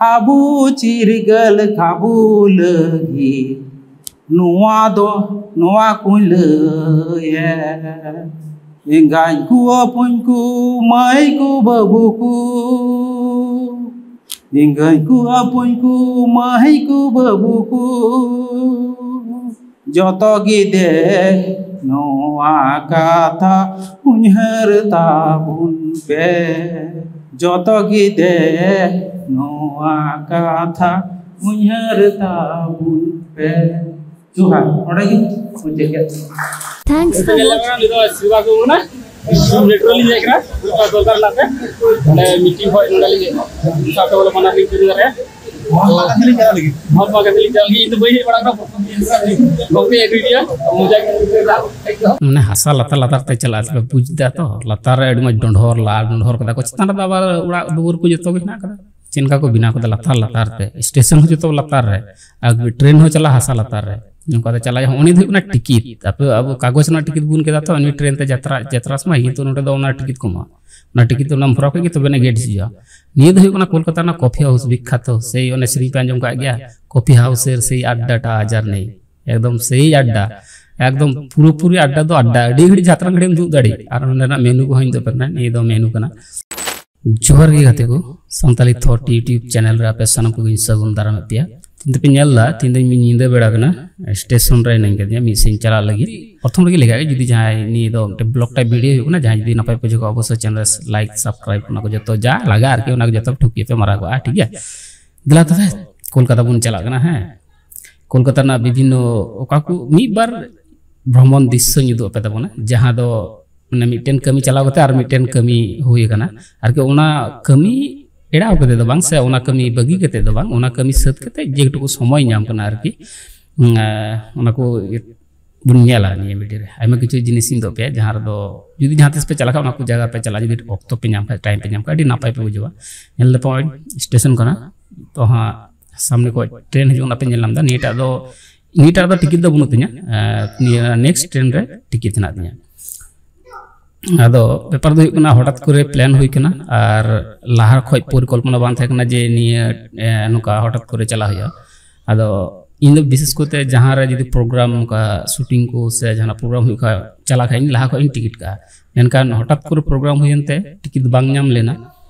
ᱟᱵᱚ ᱪᱤᱨᱜᱟᱹᱞ ᱠᱟᱵᱚ ᱞᱟᱹᱜᱤᱫ ᱱᱚᱣᱟ ᱫᱚ, ᱱᱚᱣᱟ ᱠᱚᱧ ᱞᱟᱹᱭᱮᱫ᱾ ᱮᱸᱜᱟᱧ ᱠᱚ, ᱟᱹᱯᱩᱧ ᱠᱚ, ᱢᱟᱹᱭ ᱠᱚ, ᱵᱟᱹᱵᱩ ᱠᱚ, ᱮᱸᱜᱟᱧ ᱠᱚ, ᱟᱹᱯᱩᱧ ᱠᱚ, ᱢᱟᱹᱭ ᱠᱚ, ᱵᱟᱹᱵᱩ ᱠᱚ, ᱡᱚᱛᱚ ᱜᱮ ᱫᱮ ᱱᱚᱣᱟ ᱠᱟᱛᱷᱟ ᱩᱭᱦᱟᱹᱨ ᱛᱟᱵᱚᱱ ᱯᱮ᱾ ᱡᱚᱛᱚ ᱜᱮ ᱫᱮ ᱱᱚᱣᱟ ᱠᱟᱛᱷᱟ ᱩᱭᱦᱟᱹᱨ ᱛᱟᱵᱚᱱ ᱯᱮ᱾ ᱡᱚᱦᱟᱨ᱾ ᱚᱸᱰᱮ ᱜᱮ ᱢᱩᱪᱟᱹᱫ ᱠᱮᱫ᱾ Thanks for ᱧᱮᱞ watching. ᱞᱮᱠᱷᱟᱱ ᱱᱤᱛᱚᱜ ᱥᱮᱵᱟ ᱠᱚ ᱢᱮᱱᱟ᱾ ᱱᱮᱴᱣᱟᱨᱠ ᱞᱤᱧ ᱦᱮᱡ ᱠᱟᱱᱟ, ᱚᱱᱠᱟ ᱫᱚᱨᱠᱟᱨ ᱢᱮᱱᱟᱜ ᱛᱮ᱾ ᱚᱸᱰᱮ ᱢᱤᱴᱤᱝ ᱠᱷᱚᱡ ᱱᱚᱰᱮ ᱞᱤᱧ ᱦᱮᱡ ᱮᱱᱟ᱾ ᱚᱱᱠᱟ ᱛᱮ ᱵᱚᱞᱮ ᱵᱟᱱᱟᱨ ᱞᱤᱧ ᱠᱟᱹᱢᱤ ᱫᱟᱲᱮᱭᱟᱜᱼᱟ᱾ ᱢᱚᱦᱟᱛᱢᱟ ᱜᱟᱱᱫᱷᱤ ᱞᱤᱧ ᱪᱟᱞᱟᱜ ᱞᱟᱹᱜᱤᱫ᱾ ᱢᱚᱦᱟᱛᱢᱟ ᱜᱟᱱᱫᱷᱤ ᱞᱤᱧ ᱪᱟᱞᱟᱜ ᱞᱟᱹᱜᱤᱫ, ᱤᱧ ᱫᱚ ᱵᱟᱹᱧ ᱦᱮᱡ ᱵᱟᱲᱟ ᱠᱟᱱᱟ᱾ ᱜᱚᱢᱠᱮ ᱟᱹᱜᱩᱭ ᱜᱮᱭᱟ, ᱢᱚᱡᱟ ᱜᱮ᱾ ᱢᱟᱱᱮ ᱦᱟᱥᱟ ᱞᱟᱛᱟᱨ ᱞᱟᱛᱟᱨ ᱛᱮ ᱪᱟᱞᱟᱜᱼᱟ, ᱛᱚᱵᱮ ᱵᱩᱡᱽ ᱫᱟ ᱛᱚ, ᱞᱟᱛᱟᱨ ᱨᱮ ᱟᱹᱰᱤ ᱢᱚᱡᱽ ᱰᱚᱸᱰᱷᱚᱨ ᱞᱟ, ᱰᱚᱸᱰᱷᱚᱨ ᱠᱟᱫᱟ ᱠᱚ, ᱪᱮᱛᱟᱱ ᱨᱮᱫᱚ ᱟᱵᱟᱨ ᱚᱲᱟᱜ ᱫᱩᱣᱟᱹᱨ ᱠᱚ ᱡᱚᱛᱚ ᱜᱮ ᱦᱮᱱᱟᱜ ᱠᱟᱫᱟ᱾ ᱪᱮᱫ ᱞᱮᱠᱟ ᱠᱚ ᱵᱮᱱᱟᱣ ᱠᱟᱫᱟ ᱞᱟᱛᱟᱨ ᱞᱟᱛᱟᱨ ᱛᱮ, ᱥᱴᱮᱥᱚᱱ ᱦᱚᱸ ᱡᱚᱛᱚ ᱞᱟᱛᱟᱨ ᱨᱮ, ᱟᱨ ᱴᱨᱮᱱ ᱦᱚᱸ ᱪᱟᱞᱟᱜᱼᱟ ᱦᱟᱥᱟ ᱞᱟᱛᱟᱨ ᱨᱮ᱾ ᱱᱚᱝᱠᱟ ᱛᱮ ᱪᱟᱞᱟᱜ ᱦᱩᱭᱩᱜᱼᱟ᱾ ᱩᱱᱤ ᱫᱚ ᱦᱩᱭᱩᱜ ᱠᱟᱱᱟ ᱴᱤᱠᱤᱴ᱾ ᱟᱯᱮ ᱟᱵᱚ ᱠᱟᱜᱚᱡᱽ ᱨᱮᱱᱟᱜ ᱴᱤᱠᱤᱴ ᱵᱚᱱ ᱠᱮᱫᱟ ᱛᱚ, ᱩᱱᱤ ᱴᱨᱮᱱ ᱛᱮ ᱡᱟᱛᱨᱟ, ᱡᱟᱛᱨᱟ ᱥᱚᱢᱚᱭ, ᱠᱤᱱᱛᱩ ᱱᱚᱰᱮ ᱫᱚ ᱚᱱᱟ ᱴᱤᱠᱤᱴ ᱠᱚ ᱮᱢᱚᱜᱼᱟ᱾ ᱚᱱᱟ ᱴᱤᱠᱤᱴ ᱫᱚ ᱚᱱᱟᱢ ᱵᱷᱚᱨᱟᱣ ᱠᱮᱫ ᱜᱮ, ᱛᱚᱵᱮ ᱟᱹᱱᱤᱡ ᱜᱮᱴ ᱡᱷᱤᱡᱚᱜᱼᱟ᱾ ᱱᱤᱭᱟᱹ ᱫᱚ ᱦᱩᱭᱩᱜ ᱠᱟᱱᱟ ᱠᱳᱞᱠᱟᱛᱟ ᱨᱮᱱᱟᱜ ᱠᱚᱯᱷᱤ ᱦᱟᱣᱩᱥ ᱵᱤᱠᱠᱷᱟᱛᱚ, ᱥᱮᱭ ᱚᱱᱮ ᱥᱮᱨᱮᱧ ᱯᱮ ᱟᱸᱡᱚᱢ ᱠᱟᱜ ᱜᱮᱭᱟ, "ᱠᱚᱯᱷᱤ ᱦᱟᱣᱩᱥ ᱮᱨ ᱥᱮᱭ ᱟᱰᱰᱟᱴᱟ ᱟᱡᱟᱨ ᱱᱮᱭ", ᱮᱠᱫᱚᱢ ᱥᱮᱭ ᱟᱰᱰᱟ, ᱮᱠᱫᱚᱢ ᱯᱩᱨᱟᱹᱯᱩᱨᱤ ᱟᱰᱰᱟ ᱫᱚ ᱟᱰᱰᱟ, ᱟᱹᱰᱤ ᱜᱷᱟᱹᱲᱤᱡ ᱡᱟᱦᱟᱸ ᱛᱤᱱᱟᱹᱜ ᱜᱷᱟᱹᱲᱤᱡ ᱮᱢ ᱫᱩᱲᱩᱵ ᱫᱟᱲᱮᱭᱟᱜ᱾ ᱟᱨ ᱱᱚᱸᱰᱮᱱᱟᱜ ᱢᱮᱱᱩ ᱠᱚᱦᱚᱸ ᱤᱧ ᱫᱚ ᱯᱮ ᱠᱟᱱᱟ, ᱱᱤᱭᱟᱹ ᱫᱚ ᱢᱮᱱᱩ ᱠᱟᱱᱟ᱾ ᱡᱚᱦᱟᱨ ᱜᱮ ᱜᱟᱛᱮ ᱠᱚ, ᱥᱟᱱᱛᱟᱞᱤ ᱛᱷᱚᱴ YouTube ᱪᱮᱱᱮᱞ ᱨᱮ ᱟᱯᱮ ᱥᱟᱱᱟᱢ ᱠᱚᱜᱮᱧ ᱥᱟᱹᱜᱩᱱ ᱫᱟᱨᱟᱢᱮᱫ ᱯᱮᱭᱟ᱾ ᱛᱤᱦᱤᱧ ᱫᱚᱯᱮ ᱧᱮᱞ ᱮᱫᱟ, ᱛᱤᱦᱤᱧ ᱫᱚ ᱢᱤᱫ ᱧᱤᱫᱟᱹ ᱵᱮᱲᱟ ᱠᱟᱱᱟ, ᱥᱴᱮᱥᱚᱱ ᱨᱮ ᱦᱤᱱᱟᱹᱧ ᱠᱟᱫᱤᱧᱟ, ᱢᱤᱫ ᱥᱮᱫ ᱤᱧ ᱪᱟᱞᱟᱜ ᱞᱟᱹᱜᱤᱫ᱾ ᱯᱨᱚᱛᱷᱚᱢ ᱨᱮᱜᱮ ᱞᱮᱠᱟ ᱜᱮ, ᱡᱩᱫᱤ ᱡᱟᱦᱟᱸᱭ ᱱᱤᱭᱟᱹ ᱫᱚ ᱢᱤᱫᱴᱮᱱ ᱵᱞᱚᱜ ᱴᱟᱭᱤᱯ ᱵᱷᱤᱰᱤᱭᱳ ᱦᱩᱭᱩᱜ ᱠᱟᱱᱟ, ᱡᱟᱦᱟᱸᱭ ᱡᱩᱫᱤ ᱱᱟᱯᱟᱭ ᱯᱮ ᱵᱩᱡᱷᱟᱹᱣ ᱠᱚᱣᱟ, ᱚᱵᱚᱥᱥᱳᱭ ᱪᱮᱱᱮᱞ ᱨᱮ ᱞᱟᱭᱤᱠ, ᱥᱟᱵᱥᱠᱨᱟᱭᱤᱵ, ᱚᱱᱟ ᱠᱚ ᱡᱚᱛᱚ ᱡᱟ ᱞᱟᱜᱟᱜᱼᱟ ᱟᱨᱠᱤ, ᱚᱱᱟ ᱠᱚ ᱡᱚᱛᱚ ᱴᱷᱤᱠ ᱜᱮᱯᱮ ᱢᱟᱨᱟᱣ ᱠᱚᱜᱼᱟ, ᱴᱷᱤᱠ ᱜᱮᱭᱟ? ᱫᱮᱞᱟ ᱛᱚᱵᱮ, ᱠᱳᱞᱠᱟᱛᱟ ᱵᱚᱱ ᱪᱟᱞᱟᱜ ᱠᱟᱱᱟ᱾ ᱦᱮᱸ, ᱠᱳᱞᱠᱟᱛᱟ ᱨᱮᱱᱟᱜ ᱵᱤᱵᱷᱤᱱᱱᱚ ᱚᱠᱟ ᱠᱚ ᱢᱤᱫ ᱵᱟᱨ ᱵᱷᱨᱚᱢᱚᱱ ᱫᱨᱤᱥᱥᱚᱧ ᱩᱫᱩᱜ ᱟᱯᱮ ᱛᱟᱵᱚᱱᱟ, ᱡᱟᱦᱟᱸ ᱫᱚ ᱢᱟᱱᱮ ᱢᱤᱫᱴᱮᱱ ᱠᱟᱹᱢᱤ ᱪᱟᱞᱟᱣ ᱠᱟᱛᱮ ᱟᱨ ᱢᱤᱫᱴᱮᱱ ᱠᱟᱹᱢᱤ ᱦᱩᱭ ᱟᱠᱟᱱᱟ ᱟᱨᱠᱤ᱾ ᱚᱱᱟ ᱠᱟᱹᱢᱤ ᱮᱲᱟᱣ ᱠᱟᱛᱮ ᱫᱚ ᱵᱟᱝ, ᱥᱮ ᱚᱱᱟ ᱠᱟᱹᱢᱤ ᱵᱟᱹᱜᱤ ᱠᱟᱛᱮ ᱫᱚ ᱵᱟᱝ, ᱚᱱᱟ ᱠᱟᱹᱢᱤ ᱥᱟᱹᱛ ᱠᱟᱛᱮ ᱡᱮᱴᱩᱠᱩ ᱥᱚᱢᱚᱭ ᱧᱟᱢ ᱠᱟᱱᱟ ᱟᱨᱠᱤ, ᱩᱸ, ᱟᱸ, ᱚᱱᱟ ᱠᱚ ᱵᱚᱱ ᱧᱮᱞᱟ ᱱᱤᱭᱟᱹ ᱵᱷᱤᱰᱤᱭᱳ ᱨᱮ᱾ ᱟᱭᱢᱟ ᱠᱤᱪᱷᱩ ᱡᱤᱱᱤᱥ ᱤᱧ ᱫᱚ ᱯᱮ, ᱡᱟᱦᱟᱸ ᱨᱮᱫᱚ ᱡᱩᱫᱤ ᱡᱟᱦᱟᱸ ᱛᱤᱥ ᱯᱮ ᱪᱟᱞᱟᱜ ᱠᱷᱟᱱ, ᱚᱱᱟ ᱠᱚ ᱡᱟᱭᱜᱟ ᱯᱮ ᱪᱟᱞᱟᱜᱼᱟ, ᱡᱩᱫᱤ ᱚᱠᱛᱚ ᱯᱮ ᱧᱟᱢ ᱠᱷᱟᱱ, ᱴᱟᱭᱤᱢ ᱯᱮ ᱧᱟᱢ ᱠᱷᱟᱱ, ᱟᱹᱰᱤ ᱱᱟᱯᱟᱭ ᱯᱮ ᱵᱩᱡᱷᱟᱹᱣᱟ᱾ ᱧᱮᱞ ᱫᱟᱯᱮ ᱱᱚᱜᱼᱚᱭ ᱥᱴᱮᱥᱚᱱ ᱠᱟᱱᱟ, ᱛᱚ ᱦᱟᱸᱜ ᱥᱟᱢᱱᱮ ᱠᱷᱚᱱ ᱴᱨᱮᱱ ᱦᱤᱡᱩᱜ ᱠᱟᱱᱟ ᱯᱮ ᱧᱮᱞ ᱧᱟᱢ ᱮᱫᱟ᱾ ᱱᱤᱭᱟᱹᱴᱟᱜ ᱫᱚ, ᱱᱤᱭᱟᱹᱴᱟᱜ ᱫᱚ ᱴᱤᱠᱤᱴ ᱫᱚ ᱵᱟᱹᱱᱩᱜ ᱛᱤᱧᱟ, ᱟᱨ ᱱᱤᱭᱟᱹ ᱱᱮᱠᱥᱴ ᱴᱨᱮᱱ ᱨᱮ ᱴᱤᱠᱤᱴ ᱦᱮᱱᱟᱜ ᱛᱤᱧᱟ᱾ ᱟᱫᱚ ᱵᱮᱯᱟᱨ ᱫᱚ ᱦᱩᱭᱩᱜ ᱠᱟᱱᱟ, ᱦᱚᱴᱟᱛ ᱠᱚᱨᱮ ᱯᱞᱮᱱ ᱦᱩᱭ ᱠᱟᱱᱟ, ᱟᱨ ᱞᱟᱦᱟ ᱠᱷᱚᱡ ᱯᱚᱨᱤᱠᱚᱞᱯᱚᱱᱟ ᱵᱟᱝ ᱛᱟᱦᱮᱸ ᱠᱟᱱᱟ ᱡᱮ ᱱᱤᱭᱟᱹ, ᱮ, ᱱᱚᱝᱠᱟ ᱦᱚᱴᱟᱛ ᱠᱚᱨᱮ ᱪᱟᱞᱟᱜ ᱦᱩᱭᱩᱜᱼᱟ᱾ ᱟᱫᱚ ᱤᱧ ᱫᱚ ᱵᱤᱥᱮᱥ ᱠᱚᱨᱛᱮ ᱡᱟᱦᱟᱸ ᱨᱮ ᱡᱩᱫᱤ ᱯᱨᱳᱜᱨᱟᱢ, ᱚᱱᱠᱟ ᱥᱩᱴᱤᱝ ᱠᱚ ᱥᱮ ᱡᱟᱦᱟᱱᱟᱜ ᱯᱨᱳᱜᱨᱟᱢ ᱦᱩᱭᱩᱜ ᱠᱷᱟᱡ, ᱪᱟᱞᱟᱜ ᱠᱷᱟᱡ ᱤᱧ ᱞᱟᱦᱟ ᱠᱷᱚᱡ ᱤᱧ ᱴᱤᱠᱤᱴ ᱠᱟᱜᱼᱟ᱾ ᱢᱮᱱᱠᱷᱟᱱ ᱦᱚᱴᱟᱛ ᱠᱚᱨᱮ ᱯᱨᱳᱜᱨᱟᱢ ᱦᱩᱭᱮᱱ ᱛᱮ ᱴᱤᱠᱤᱴ ᱵᱟᱝ ᱧᱟᱢ ᱞᱮᱱᱟ᱾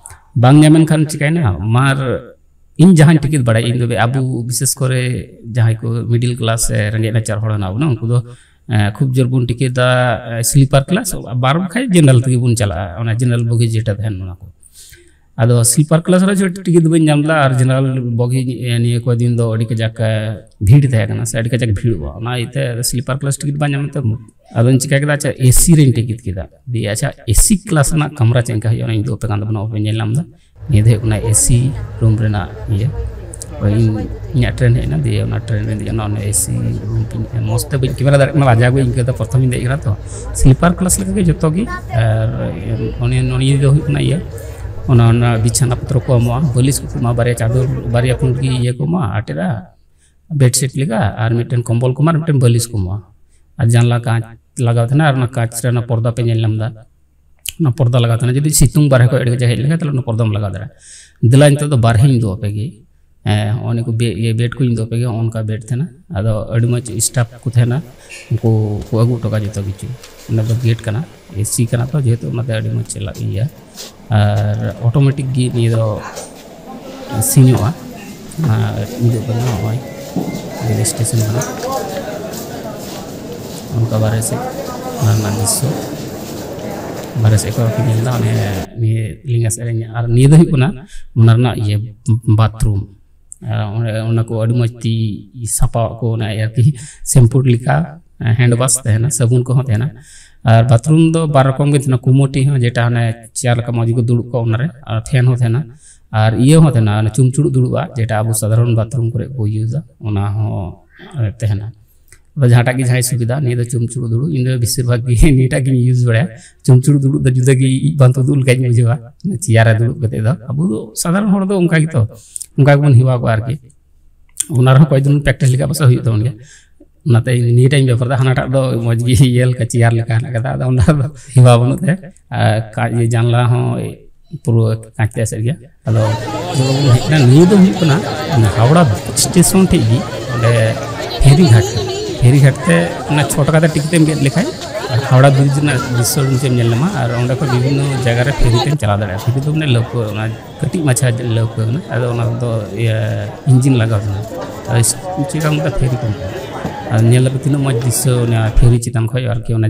ᱵᱟᱝ ᱧᱟᱢᱮᱱ ᱠᱷᱟᱱ ᱪᱤᱠᱟᱹᱭᱮᱱᱟ? ᱢᱟᱨ ᱤᱧ ᱡᱟᱦᱟᱸᱧ ᱴᱤᱠᱤᱴ ᱵᱟᱲᱟᱭᱟ, ᱤᱧ ᱫᱚ ᱟᱵᱚ ᱵᱤᱥᱮᱥ ᱠᱚᱨᱮ ᱡᱟᱦᱟᱸᱭ ᱠᱚ ᱢᱤᱰᱤᱞ ᱠᱞᱟᱥ ᱥᱮ ᱨᱮᱸᱜᱮᱡ ᱱᱟᱪᱟᱨ ᱦᱚᱲ ᱦᱮᱱᱟᱜ ᱵᱚᱱᱟ, ᱩᱱᱠᱩ ᱫᱚ, ᱮ, ᱠᱷᱩᱵ ᱡᱳᱨ ᱵᱚᱱ ᱴᱤᱠᱤᱴ ᱫᱟ, ᱮ, ᱥᱞᱤᱯᱟᱨ ᱠᱞᱟᱥ, ᱵᱟᱨ ᱵᱟᱠᱷᱟᱡ ᱡᱮᱱᱟᱨᱟᱞ ᱛᱮᱜᱮ ᱵᱚᱱ ᱪᱟᱞᱟᱜᱼᱟ, ᱚᱱᱟ ᱡᱮᱱᱟᱨᱟᱞ ᱵᱚᱜᱤ ᱡᱮᱴᱟ ᱛᱟᱦᱮᱱ, ᱚᱱᱟ ᱠᱚ᱾ ᱟᱫᱚ ᱥᱞᱤᱯᱟᱨ ᱠᱞᱟᱥ ᱨᱮ ᱪᱮᱫ ᱴᱤᱠᱤᱴ ᱫᱚ ᱵᱟᱹᱧ ᱧᱟᱢ ᱞᱮᱫᱟ, ᱟᱨ ᱡᱮᱱᱟᱨᱟᱞ ᱵᱚᱜᱤ, ᱮ, ᱱᱤᱭᱟᱹ ᱠᱚ ᱫᱤᱱ ᱫᱚ ᱟᱹᱰᱤ ᱠᱟᱡᱟᱠ, ᱮ, ᱵᱷᱤᱲ ᱛᱟᱦᱮᱸ ᱠᱟᱱᱟ ᱥᱮ ᱟᱹᱰᱤ ᱠᱟᱡᱟᱠ ᱵᱷᱤᱲᱚᱜᱼᱟ, ᱚᱱᱟ ᱤᱭᱟᱹᱛᱮ ᱥᱞᱤᱯᱟᱨ ᱠᱞᱟᱥ ᱴᱤᱠᱤᱴ ᱵᱟᱝ ᱧᱟᱢ ᱞᱮᱱᱛᱮ ᱟᱫᱚᱧ ᱪᱤᱠᱟ ᱠᱮᱫᱟ, ᱟᱪᱪᱷᱟ, ᱮᱥᱤ ᱨᱮᱧ ᱴᱤᱠᱤᱴ ᱠᱮᱫᱟ᱾ ᱫᱤᱭᱮ, ᱟᱪᱪᱷᱟ, ᱮᱥᱤ ᱠᱞᱟᱥ ᱨᱮᱱᱟᱜ ᱠᱟᱢᱨᱟ ᱪᱮᱫ ᱞᱮᱠᱟ ᱦᱩᱭᱩᱜᱼᱟ, ᱚᱱᱟ ᱤᱧ ᱫᱚ ᱟᱯᱮ ᱠᱟᱱ ᱛᱟᱵᱚᱱᱟ, ᱵᱟᱯᱮ ᱧᱮᱞ ᱧᱟᱢ ᱮᱫᱟ᱾ ᱱᱤᱭᱟᱹ ᱫᱚ ᱦᱩᱭᱩᱜ ᱠᱟᱱᱟ ᱮᱥᱤ ᱨᱩᱢ ᱨᱮᱱᱟᱜ ᱤᱭᱟᱹ᱾ ᱦᱳᱭ, ᱤᱧ, ᱤᱧᱟᱹᱜ ᱴᱨᱮᱱ ᱦᱮᱡ ᱮᱱᱟ, ᱫᱤᱭᱮ ᱚᱱᱟ ᱴᱨᱮᱱ ᱨᱮ ᱫᱮᱡ ᱮᱱᱟ, ᱚᱱᱟ ᱮᱥᱤ ᱨᱩᱢ ᱛᱤᱧ, ᱢᱚᱡᱽ ᱛᱮ ᱵᱟᱹᱧ ᱠᱮᱢᱮᱨᱟ ᱫᱟᱲᱮᱭᱟᱜ ᱠᱟᱱᱟ, ᱞᱟᱡᱟᱣ ᱜᱮᱧ ᱟᱹᱭᱠᱟᱹᱣ ᱮᱫᱟ, ᱯᱨᱚᱛᱷᱚᱢ ᱤᱧ ᱫᱮᱡ ᱠᱟᱱᱟ ᱛᱚ᱾ ᱥᱞᱤᱯᱟᱨ ᱠᱞᱟᱥ ᱞᱮᱠᱟ ᱜᱮ ᱡᱚᱛᱚ ᱜᱮ, ᱟᱨ ᱚᱱᱮ ᱱᱚᱱᱤᱭᱟᱹ ᱫᱚ ᱦᱩᱭᱩᱜ ᱠᱟᱱᱟ ᱤᱭᱟᱹ, ᱚᱱᱟ, ᱚᱱᱟ ᱵᱤᱪᱷᱟᱱᱟ ᱯᱚᱛᱨᱚ ᱠᱚ ᱮᱢᱚᱜᱼᱟ, ᱵᱟᱹᱞᱤᱥ ᱠᱚᱠᱚ ᱮᱢᱟ, ᱵᱟᱨᱭᱟ ᱪᱟᱫᱚᱨ, ᱵᱟᱨᱭᱟ ᱯᱩᱸᱰ ᱜᱮ ᱤᱭᱟᱹ ᱠᱚ ᱮᱢᱟ, ᱟᱴᱮᱫᱟ, ᱵᱮᱰᱥᱤᱴ ᱞᱮᱠᱟ, ᱟᱨ ᱢᱤᱫᱴᱮᱱ ᱠᱚᱢᱵᱚᱞ ᱠᱚ ᱮᱢᱟ, ᱟᱨ ᱢᱤᱫᱴᱮᱱ ᱵᱟᱹᱞᱤᱥ ᱠᱚ ᱮᱢᱚᱜᱼᱟ᱾ ᱟᱨ ᱡᱟᱱᱞᱟ ᱠᱟᱸᱪ ᱞᱟᱜᱟᱣ ᱛᱟᱦᱮᱱᱟ, ᱟᱨ ᱚᱱᱟ ᱠᱟᱸᱪ ᱨᱮ ᱚᱱᱟ ᱯᱚᱨᱫᱟ ᱯᱮ ᱧᱮᱞ ᱧᱟᱢ ᱮᱫᱟ, ᱚᱱᱟ ᱯᱚᱨᱫᱟ ᱞᱟᱜᱟᱣ ᱛᱟᱦᱮᱱᱟ᱾ ᱡᱩᱫᱤ ᱥᱤᱛᱩᱝ ᱵᱟᱨᱦᱮ ᱠᱷᱚᱱ ᱟᱹᱰᱤ ᱠᱟᱡᱟᱠ ᱦᱮᱡ ᱞᱮᱱᱠᱷᱟᱱ, ᱛᱟᱦᱚᱞᱮ ᱚᱱᱟ ᱯᱚᱨᱫᱟᱢ ᱞᱟᱜᱟᱣ ᱫᱟᱲᱮᱭᱟᱜᱼᱟ᱾ ᱫᱮᱞᱟ, ᱱᱤᱛᱚᱜ ᱫᱚ ᱵᱟᱨᱦᱮᱧ ᱩᱫᱩᱜ ᱟᱯᱮ ᱜᱮ᱾ ᱦᱮᱸ, ᱦᱚᱸᱜᱼᱚ ᱱᱤᱭᱟᱹ ᱠᱚ ᱵᱮ-, ᱤᱭᱟᱹ ᱵᱮᱰ ᱠᱚᱧ ᱩᱫᱩᱜ ᱟᱯᱮ ᱜᱮ, ᱚᱱᱠᱟ ᱵᱮᱰ ᱛᱟᱦᱮᱱᱟ᱾ ᱟᱫᱚ ᱟᱹᱰᱤ ᱢᱚᱡᱽ ᱥᱴᱟᱯ ᱠᱚ ᱛᱟᱦᱮᱱᱟ, ᱩᱱᱠᱩ ᱠᱚ ᱟᱹᱜᱩ ᱦᱚᱴᱚ ᱠᱟᱜᱼᱟ ᱡᱚᱛᱚ ᱠᱤᱪᱷᱩ᱾ ᱚᱱᱟ ᱫᱚ ᱜᱮᱴ ᱠᱟᱱᱟ, ᱮᱥᱤ ᱠᱟᱱᱟ ᱛᱚ, ᱡᱮᱦᱮᱛᱩ ᱚᱱᱟᱛᱮ ᱟᱹᱰᱤ ᱢᱚᱡᱽ ᱪᱟᱞᱟᱜ ᱤᱭᱟᱹ᱾ ᱟᱨ ᱚᱴᱳᱢᱮᱴᱤᱠ ᱜᱮ ᱱᱤᱭᱟᱹ ᱫᱚ ᱥᱤᱧᱚᱜᱼᱟ᱾ ᱟᱨ ᱧᱤᱫᱟᱹ ᱵᱮᱲᱟ ᱱᱚᱜᱼᱚᱭ ᱨᱮᱞ ᱥᱴᱮᱥᱚᱱ ᱠᱟᱱᱟ, ᱚᱱᱠᱟ ᱵᱟᱨᱦᱮ ᱥᱮᱫ ᱚᱱᱟ ᱨᱮᱱᱟᱜ ᱫᱨᱤᱥᱥᱚ᱾ ᱵᱟᱨᱦᱮ ᱥᱮᱫ ᱠᱷᱚᱱ ᱯᱮ ᱧᱮᱞ ᱮᱫᱟ, ᱚᱱᱮ ᱱᱤᱭᱟᱹ ᱞᱮᱸᱜᱟ ᱥᱮᱫ ᱨᱮ᱾ ᱟᱨ ᱱᱤᱭᱟᱹ ᱫᱚ ᱦᱩᱭᱩᱜ ᱠᱟᱱᱟ ᱚᱱᱟ ᱨᱮᱱᱟᱜ ᱤᱭᱟᱹ, ᱵᱟᱛᱷᱨᱩᱢ᱾ ᱟᱨ ᱚᱸᱰᱮ ᱚᱱᱟ ᱠᱚ ᱟᱹᱰᱤ ᱢᱚᱡᱽ ᱛᱤ ᱥᱟᱯᱟᱣᱟᱜ ᱠᱚ, ᱚᱱᱟ ᱟᱨᱠᱤ ᱥᱮᱢᱯᱩ ᱞᱮᱠᱟ ᱦᱮᱱᱰ ᱣᱟᱥ ᱛᱟᱦᱮᱱᱟ, ᱥᱟᱵᱚᱱ ᱠᱚᱦᱚᱸ ᱛᱟᱦᱮᱱᱟ᱾ ᱟᱨ ᱵᱟᱛᱷᱨᱩᱢ ᱫᱚ ᱵᱟᱨ ᱨᱚᱠᱚᱢ ᱜᱮ ᱛᱟᱦᱮᱱᱟ, ᱠᱩᱢᱳᱴᱤ ᱦᱚᱸ, ᱡᱮᱴᱟ ᱦᱟᱱᱮ ᱪᱮᱭᱟᱨ ᱞᱮᱠᱟ ᱢᱚᱡᱽ ᱜᱮᱠᱚ ᱫᱩᱲᱩᱵ ᱠᱚᱜᱼᱟ ᱚᱱᱟᱨᱮ, ᱟᱨ ᱯᱷᱮᱱ ᱦᱚᱸ ᱛᱟᱦᱮᱱᱟ, ᱟᱨ ᱤᱭᱟᱹ ᱦᱚᱸ ᱛᱟᱦᱮᱱᱟ, ᱚᱱᱮ ᱪᱩᱢᱪᱩᱲᱩᱜ ᱫᱩᱲᱩᱵᱼᱟ, ᱡᱮᱴᱟ ᱟᱵᱚ ᱥᱟᱫᱷᱟᱨᱚᱱ ᱵᱟᱛᱷᱨᱩᱢ ᱠᱚᱨᱮ ᱠᱚ ᱤᱭᱩᱡᱟ, ᱚᱱᱟ ᱦᱚᱸ ᱛᱟᱦᱮᱱᱟ᱾ ᱟᱫᱚ ᱡᱟᱦᱟᱸᱴᱟᱜ ᱜᱮ ᱡᱟᱦᱟᱸᱭ ᱥᱩᱵᱤᱫᱷᱟ, ᱱᱤᱭᱟᱹ ᱫᱚ ᱪᱩᱢᱪᱩᱲᱩᱜ ᱫᱩᱲᱩᱵ, ᱤᱧ ᱫᱚ ᱵᱮᱥᱤᱨ ᱵᱷᱟᱜᱽ ᱜᱮ ᱱᱤᱭᱟᱹᱴᱟᱜ ᱜᱤᱧ ᱤᱭᱩᱡᱽ ᱵᱟᱲᱟᱭᱟ᱾ ᱪᱩᱢᱪᱩᱲᱩᱜ ᱫᱩᱲᱩᱵ ᱫᱚ ᱡᱩᱫᱟᱹ ᱜᱮ ᱤᱡ ᱵᱟᱝ ᱛᱩᱫᱩᱜ ᱞᱮᱠᱟᱧ ᱵᱩᱡᱷᱟᱹᱣᱟ, ᱪᱮᱭᱟᱨ ᱨᱮ ᱫᱩᱲᱩᱵ ᱠᱟᱛᱮ ᱫᱚ᱾ ᱟᱵᱚ ᱫᱚ ᱥᱟᱫᱷᱟᱨᱚᱱ ᱦᱚᱲ ᱫᱚ ᱚᱱᱠᱟ ᱜᱮᱛᱚ, ᱚᱱᱠᱟ ᱜᱮᱵᱚᱱ ᱦᱮᱣᱟ ᱠᱚᱜᱼᱟ ᱟᱨᱠᱤ᱾ ᱚᱱᱟ ᱨᱮᱦᱚᱸ ᱠᱚᱭᱮᱠ ᱫᱤᱱ ᱯᱨᱮᱠᱴᱤᱥ ᱞᱮᱠᱟ ᱯᱟᱥᱮᱡ ᱦᱩᱭᱩᱜ ᱛᱟᱵᱚᱱ ᱜᱮᱭᱟ᱾ ᱚᱱᱟᱛᱮ ᱤᱧ ᱱᱤᱭᱟᱹᱴᱟᱜ ᱤᱧ ᱵᱮᱵᱚᱦᱟᱨᱫᱟ, ᱦᱟᱱᱟᱴᱟᱜ ᱫᱚ ᱢᱚᱡᱽ ᱜᱮ ᱤᱭᱟᱹ ᱞᱮᱠᱟ, ᱪᱮᱭᱟᱨ ᱞᱮᱠᱟ ᱦᱮᱱᱟᱜ ᱠᱟᱫᱟ, ᱟᱫᱚ ᱚᱱᱟ ᱫᱚ ᱦᱮᱣᱟ ᱵᱟᱹᱱᱩᱜ ᱛᱮ᱾ ᱟᱨ ᱠᱟ-, ᱤᱭᱟᱹ ᱡᱟᱱᱞᱟ ᱦᱚᱸ ᱯᱩᱨᱟᱹ ᱠᱟᱸᱪ ᱛᱮ ᱮᱥᱮᱫ ᱜᱮᱭᱟ᱾ ᱟᱫᱚ ᱱᱤᱭᱟᱹ ᱫᱚ ᱦᱩᱭᱩᱜ ᱠᱟᱱᱟ ᱦᱟᱣᱲᱟ ᱥᱴᱮᱥᱚᱱ ᱴᱷᱮᱡ ᱜᱮ, ᱚᱸᱰᱮ ᱯᱷᱮᱨᱤ ᱜᱷᱟᱴ ᱠᱟᱱᱟ᱾ ᱯᱷᱮᱨᱤ ᱜᱷᱟᱴ ᱛᱮ ᱚᱱᱟ ᱪᱷᱚ ᱴᱟᱠᱟ ᱛᱮ ᱴᱤᱠᱤᱴ ᱮᱢ ᱜᱮᱫ ᱞᱮᱠᱷᱟᱱ ᱦᱟᱣᱲᱟ ᱵᱨᱤᱡᱽ ᱨᱮᱱᱟᱜ ᱫᱨᱤᱥᱥᱚ ᱮᱢ ᱧᱮᱞ ᱧᱟᱢᱟ, ᱟᱨ ᱚᱸᱰᱮ ᱠᱷᱚᱱ ᱵᱤᱵᱷᱤᱱᱱᱚ ᱡᱟᱭᱜᱟ ᱨᱮ ᱯᱷᱮᱨᱤ ᱛᱮᱢ ᱪᱟᱞᱟᱣ ᱫᱟᱲᱮᱭᱟᱜᱼᱟ᱾ ᱯᱷᱮᱨᱤ ᱫᱚ ᱢᱟᱱᱮ ᱞᱟᱹᱣᱠᱟᱹ, ᱚᱱᱟ ᱠᱟᱹᱴᱤᱡ ᱢᱟᱪᱷᱟ ᱞᱟᱹᱣᱠᱟᱹ ᱠᱟᱱᱟ᱾ ᱟᱫᱚ ᱚᱱᱟ ᱫᱚ ᱤᱭᱟᱹ ᱤᱧᱡᱤᱱ ᱞᱟᱜᱟᱣ ᱠᱟᱱᱟ᱾ ᱟᱫᱚ ᱪᱮᱫ ᱞᱮᱠᱟ ᱢᱤᱫᱴᱟᱝ ᱯᱷᱮᱨᱤ ᱠᱚ ᱢᱮᱛᱟᱜᱼᱟ᱾ ᱟᱨ ᱧᱮᱞ ᱫᱟᱯᱮ ᱛᱤᱱᱟᱹᱜ ᱢᱚᱡᱽ ᱫᱨᱤᱥᱥᱚ ᱚᱱᱟ ᱯᱷᱮᱨᱤ ᱪᱮᱛᱟᱱ ᱠᱷᱚᱡ ᱟᱨᱠᱤ, ᱚᱱᱟ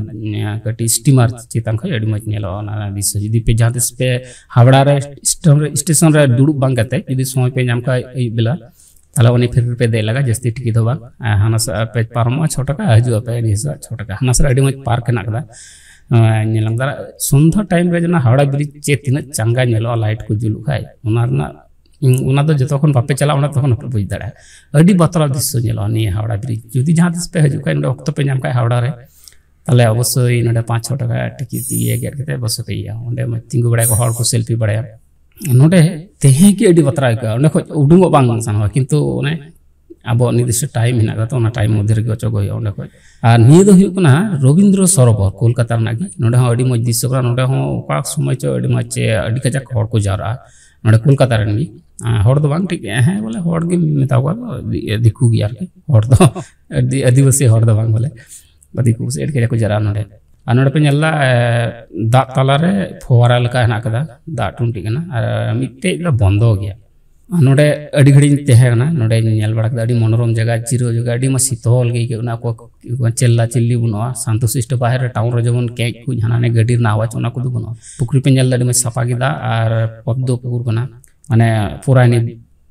ᱠᱟᱹᱴᱤᱡ ᱥᱴᱤᱢᱟᱨ ᱪᱮᱛᱟᱱ ᱠᱷᱚᱡ ᱟᱹᱰᱤ ᱢᱚᱡᱽ ᱧᱮᱞᱚᱜᱼᱟ ᱚᱱᱟ ᱫᱨᱤᱥᱥᱚ᱾ ᱡᱩᱫᱤ ᱯᱮ ᱡᱟᱦᱟᱸ ᱛᱤᱥ ᱯᱮ ᱦᱟᱣᱲᱟ ᱨᱮ ᱥᱴᱮᱥᱚᱱ ᱨᱮ, ᱥᱴᱮᱥᱚᱱ ᱨᱮ ᱫᱩᱲᱩᱵ ᱵᱟᱝ ᱠᱟᱛᱮ ᱡᱩᱫᱤ ᱥᱚᱢᱚᱭ ᱯᱮ ᱧᱟᱢ ᱠᱷᱟᱡ ᱟᱹᱭᱩᱵ ᱵᱮᱞᱟ, ᱛᱟᱦᱚᱞᱮ ᱩᱱᱤ ᱯᱷᱮᱨᱤ ᱨᱮᱯᱮ ᱫᱮᱡ ᱞᱟᱜᱟ, ᱡᱟᱹᱥᱛᱤ ᱴᱤᱠᱤᱴ ᱦᱚᱸ ᱵᱟᱝ᱾ ᱟᱨ ᱦᱟᱱᱟ ᱥᱮᱫ ᱯᱮ ᱯᱟᱨᱚᱢᱚᱜᱼᱟ ᱪᱷᱚ ᱴᱟᱠᱟ, ᱦᱤᱡᱩᱜ ᱟᱯᱮ ᱱᱤᱭᱟᱹ ᱥᱮᱫ ᱪᱷᱚ ᱴᱟᱠᱟ᱾ ᱦᱟᱱᱟ ᱥᱮᱫ ᱨᱮ ᱟᱹᱰᱤ ᱢᱚᱡᱽ ᱯᱟᱨᱠ ᱦᱮᱱᱟᱜ ᱠᱟᱫᱟ᱾ ᱟᱨ ᱧᱮᱞ ᱞᱟᱝ ᱫᱟᱨᱟ ᱥᱚᱱᱫᱷᱟ ᱴᱟᱭᱤᱢ ᱨᱮ ᱡᱮᱱᱚ ᱦᱟᱣᱲᱟ ᱵᱨᱤᱡᱽ ᱪᱮᱫ ᱛᱤᱱᱟᱹᱜ ᱪᱟᱸᱜᱟ ᱧᱮᱞᱚᱜᱼᱟ, ᱞᱟᱭᱤᱴ ᱠᱚ ᱡᱩᱞᱩᱜ ᱠᱷᱟᱡ, ᱚᱱᱟ ᱨᱮᱱᱟᱜ, ᱚᱱᱟ ᱫᱚ ᱡᱚᱛᱚᱠᱷᱚᱱ ᱵᱟᱯᱮ ᱪᱟᱞᱟᱜᱼᱟ, ᱚᱱᱟ ᱛᱚᱠᱷᱚᱱ ᱵᱟᱯᱮ ᱵᱩᱡᱽ ᱫᱟᱲᱮᱭᱟᱜᱼᱟ᱾ ᱟᱹᱰᱤ ᱵᱟᱛᱨᱟᱣ ᱫᱨᱤᱥᱥᱚ ᱧᱮᱞᱚᱜᱼᱟ ᱱᱤᱭᱟᱹ ᱦᱟᱣᱲᱟ ᱵᱨᱤᱡᱽ᱾ ᱡᱩᱫᱤ ᱡᱟᱦᱟᱸ ᱛᱤᱥ ᱯᱮ ᱦᱤᱡᱩᱜ ᱠᱷᱟᱡ, ᱱᱚᱰᱮ ᱚᱠᱛᱚ ᱯᱮ ᱧᱟᱢ ᱠᱷᱟᱡ ᱦᱟᱣᱲᱟ ᱨᱮ, ᱛᱟᱦᱚᱞᱮ ᱚᱵᱚᱥᱥᱳᱭ ᱱᱚᱰᱮ ᱯᱟᱸᱪ ᱪᱷᱚ ᱴᱟᱠᱟ ᱴᱤᱠᱤᱴ ᱤᱭᱟᱹ ᱜᱮᱫ ᱠᱟᱛᱮ ᱚᱵᱚᱥᱥᱳᱭ ᱯᱮ ᱤᱭᱟᱹᱭᱟ᱾ ᱚᱸᱰᱮ ᱢᱟ ᱛᱤᱸᱜᱩ ᱵᱟᱲᱟᱭᱟ ᱠᱚ, ᱦᱚᱲ ᱠᱚ ᱥᱮᱞᱯᱷᱤ ᱵᱟᱲᱟᱭᱟ᱾ ᱱᱚᱰᱮ ᱛᱟᱦᱮᱸ ᱜᱮ ᱟᱹᱰᱤ ᱵᱟᱛᱨᱟᱣ ᱟᱹᱭᱠᱟᱹᱜᱼᱟ, ᱚᱸᱰᱮ ᱠᱷᱚᱡ ᱩᱰᱩᱝᱚᱜ ᱵᱟᱝ ᱥᱟᱱᱟᱣᱟ, ᱠᱤᱱᱛᱩ ᱚᱱᱮ ᱟᱵᱚᱣᱟᱜ ᱱᱤᱨᱫᱤᱥᱴᱚ ᱴᱟᱭᱤᱢ ᱦᱮᱱᱟᱜ ᱟᱠᱟᱫᱟ, ᱛᱚ ᱚᱱᱟ ᱴᱟᱭᱤᱢ ᱢᱚᱫᱽᱫᱷᱮ ᱨᱮᱜᱮ ᱚᱪᱚᱜ ᱦᱩᱭᱩᱜᱼᱟ ᱚᱸᱰᱮ ᱠᱷᱚᱡ᱾ ᱟᱨ ᱱᱤᱭᱟᱹ ᱫᱚ ᱦᱩᱭᱩᱜ ᱠᱟᱱᱟ ᱨᱚᱵᱤᱱᱫᱨᱚ ᱥᱚᱨᱳᱵᱚᱨ, ᱠᱳᱞᱠᱟᱛᱟ ᱨᱮᱱᱟᱜ ᱜᱮ᱾ ᱱᱚᱸᱰᱮ ᱦᱚᱸ ᱟᱹᱰᱤ ᱢᱚᱡᱽ ᱫᱨᱤᱥᱥᱚ ᱠᱟᱱᱟ᱾ ᱱᱚᱸᱰᱮ ᱦᱚᱸ ᱚᱠᱟ ᱥᱚᱢᱚᱭ ᱪᱚ ᱟᱹᱰᱤ ᱢᱚᱡᱽ ᱪᱮ ᱟᱹᱰᱤ ᱠᱟᱡᱟᱠ ᱦᱚᱲ ᱠᱚ ᱡᱟᱣᱨᱟᱜᱼᱟ ᱱᱚᱸᱰᱮ ᱠᱳᱞᱠᱟᱛᱟ ᱨᱮᱱ ᱜᱮ᱾ ᱟᱨ ᱦᱚᱲ ᱫᱚ ᱵᱟᱝ, ᱴᱷᱤᱠ, ᱦᱮᱸ, ᱵᱚᱞᱮ ᱦᱚᱲ ᱜᱮ ᱢᱮᱛᱟ ᱠᱚᱣᱟ ᱫᱚ, ᱫᱤ-, ᱫᱤᱠᱩ ᱜᱮ ᱟᱨᱠᱤ᱾ ᱦᱚᱲ ᱫᱚ ᱟᱹᱫᱤ-, ᱟᱹᱫᱤᱵᱟᱹᱥᱤ ᱦᱚᱲ ᱫᱚ ᱵᱟᱝ ᱵᱚᱞᱮ, ᱫᱤᱠᱩ ᱯᱩᱥᱤ ᱟᱹᱰᱤ ᱠᱟᱡᱟᱠ ᱠᱚ ᱡᱟᱣᱨᱟᱜᱼᱟ ᱱᱚᱸᱰᱮ᱾ ᱟᱨ ᱱᱚᱸᱰᱮ ᱯᱮ ᱧᱮᱞ ᱮᱫᱟ, ᱮ, ᱫᱟᱜ ᱛᱟᱞᱟᱨᱮ ᱯᱷᱚᱣᱟᱨᱟ ᱞᱮᱠᱟ ᱦᱮᱱᱟᱜ ᱟᱠᱟᱫᱟ, ᱫᱟᱜ ᱴᱩᱱᱴᱤᱜ ᱠᱟᱱᱟ, ᱟᱨ ᱢᱤᱫᱴᱮᱡ ᱫᱚ ᱵᱚᱱᱫᱚ ᱜᱮᱭᱟ᱾ ᱟᱨ ᱱᱚᱸᱰᱮ ᱟᱹᱰᱤ ᱜᱷᱟᱹᱲᱤᱡ ᱤᱧ ᱛᱟᱦᱮᱸ ᱠᱟᱱᱟ, ᱱᱚᱸᱰᱮᱧ ᱧᱮᱞ ᱵᱟᱲᱟ ᱠᱮᱫᱟ, ᱟᱹᱰᱤ ᱢᱚᱱᱳᱨᱚᱢ ᱡᱟᱭᱜᱟ, ᱡᱤᱨᱟᱹᱣ ᱡᱟᱭᱜᱟ, ᱟᱹᱰᱤ ᱢᱚᱡᱽ ᱥᱤᱛᱚᱞ ᱜᱮ ᱟᱹᱭᱠᱟᱹᱜ ᱠᱟᱱᱟ᱾ ᱚᱠᱚᱭ ᱪᱮᱞᱞᱟ ᱪᱤᱞᱞᱤ ᱵᱟᱹᱱᱩᱜᱼᱟ, ᱥᱟᱱᱛᱚ ᱥᱤᱥᱴᱚ᱾ ᱵᱟᱦᱮᱨ ᱨᱮ ᱴᱟᱣᱩᱱ ᱨᱮ ᱡᱮᱢᱚᱱ ᱠᱮᱡ ᱠᱩᱡ ᱦᱟᱱᱟ ᱱᱤᱭᱟᱹ ᱜᱟᱹᱰᱤ ᱨᱮᱱᱟᱜ ᱟᱣᱟᱡᱽ, ᱚᱱᱟ ᱠᱚᱫᱚ ᱵᱟᱹᱱᱩᱜᱼᱟ᱾ ᱯᱩᱠᱷᱨᱤ ᱯᱮ ᱧᱮᱞ ᱮᱫᱟ, ᱟᱹᱰᱤ ᱢᱚᱡᱽ ᱥᱟᱯᱷᱟ ᱜᱮ ᱫᱟᱜ, ᱟᱨ ᱯᱚᱫᱽᱫᱚ ᱯᱩᱠᱩᱨ ᱠᱟᱱᱟ, ᱢᱟᱱᱮ ᱯᱩᱨᱟᱭᱱᱤ,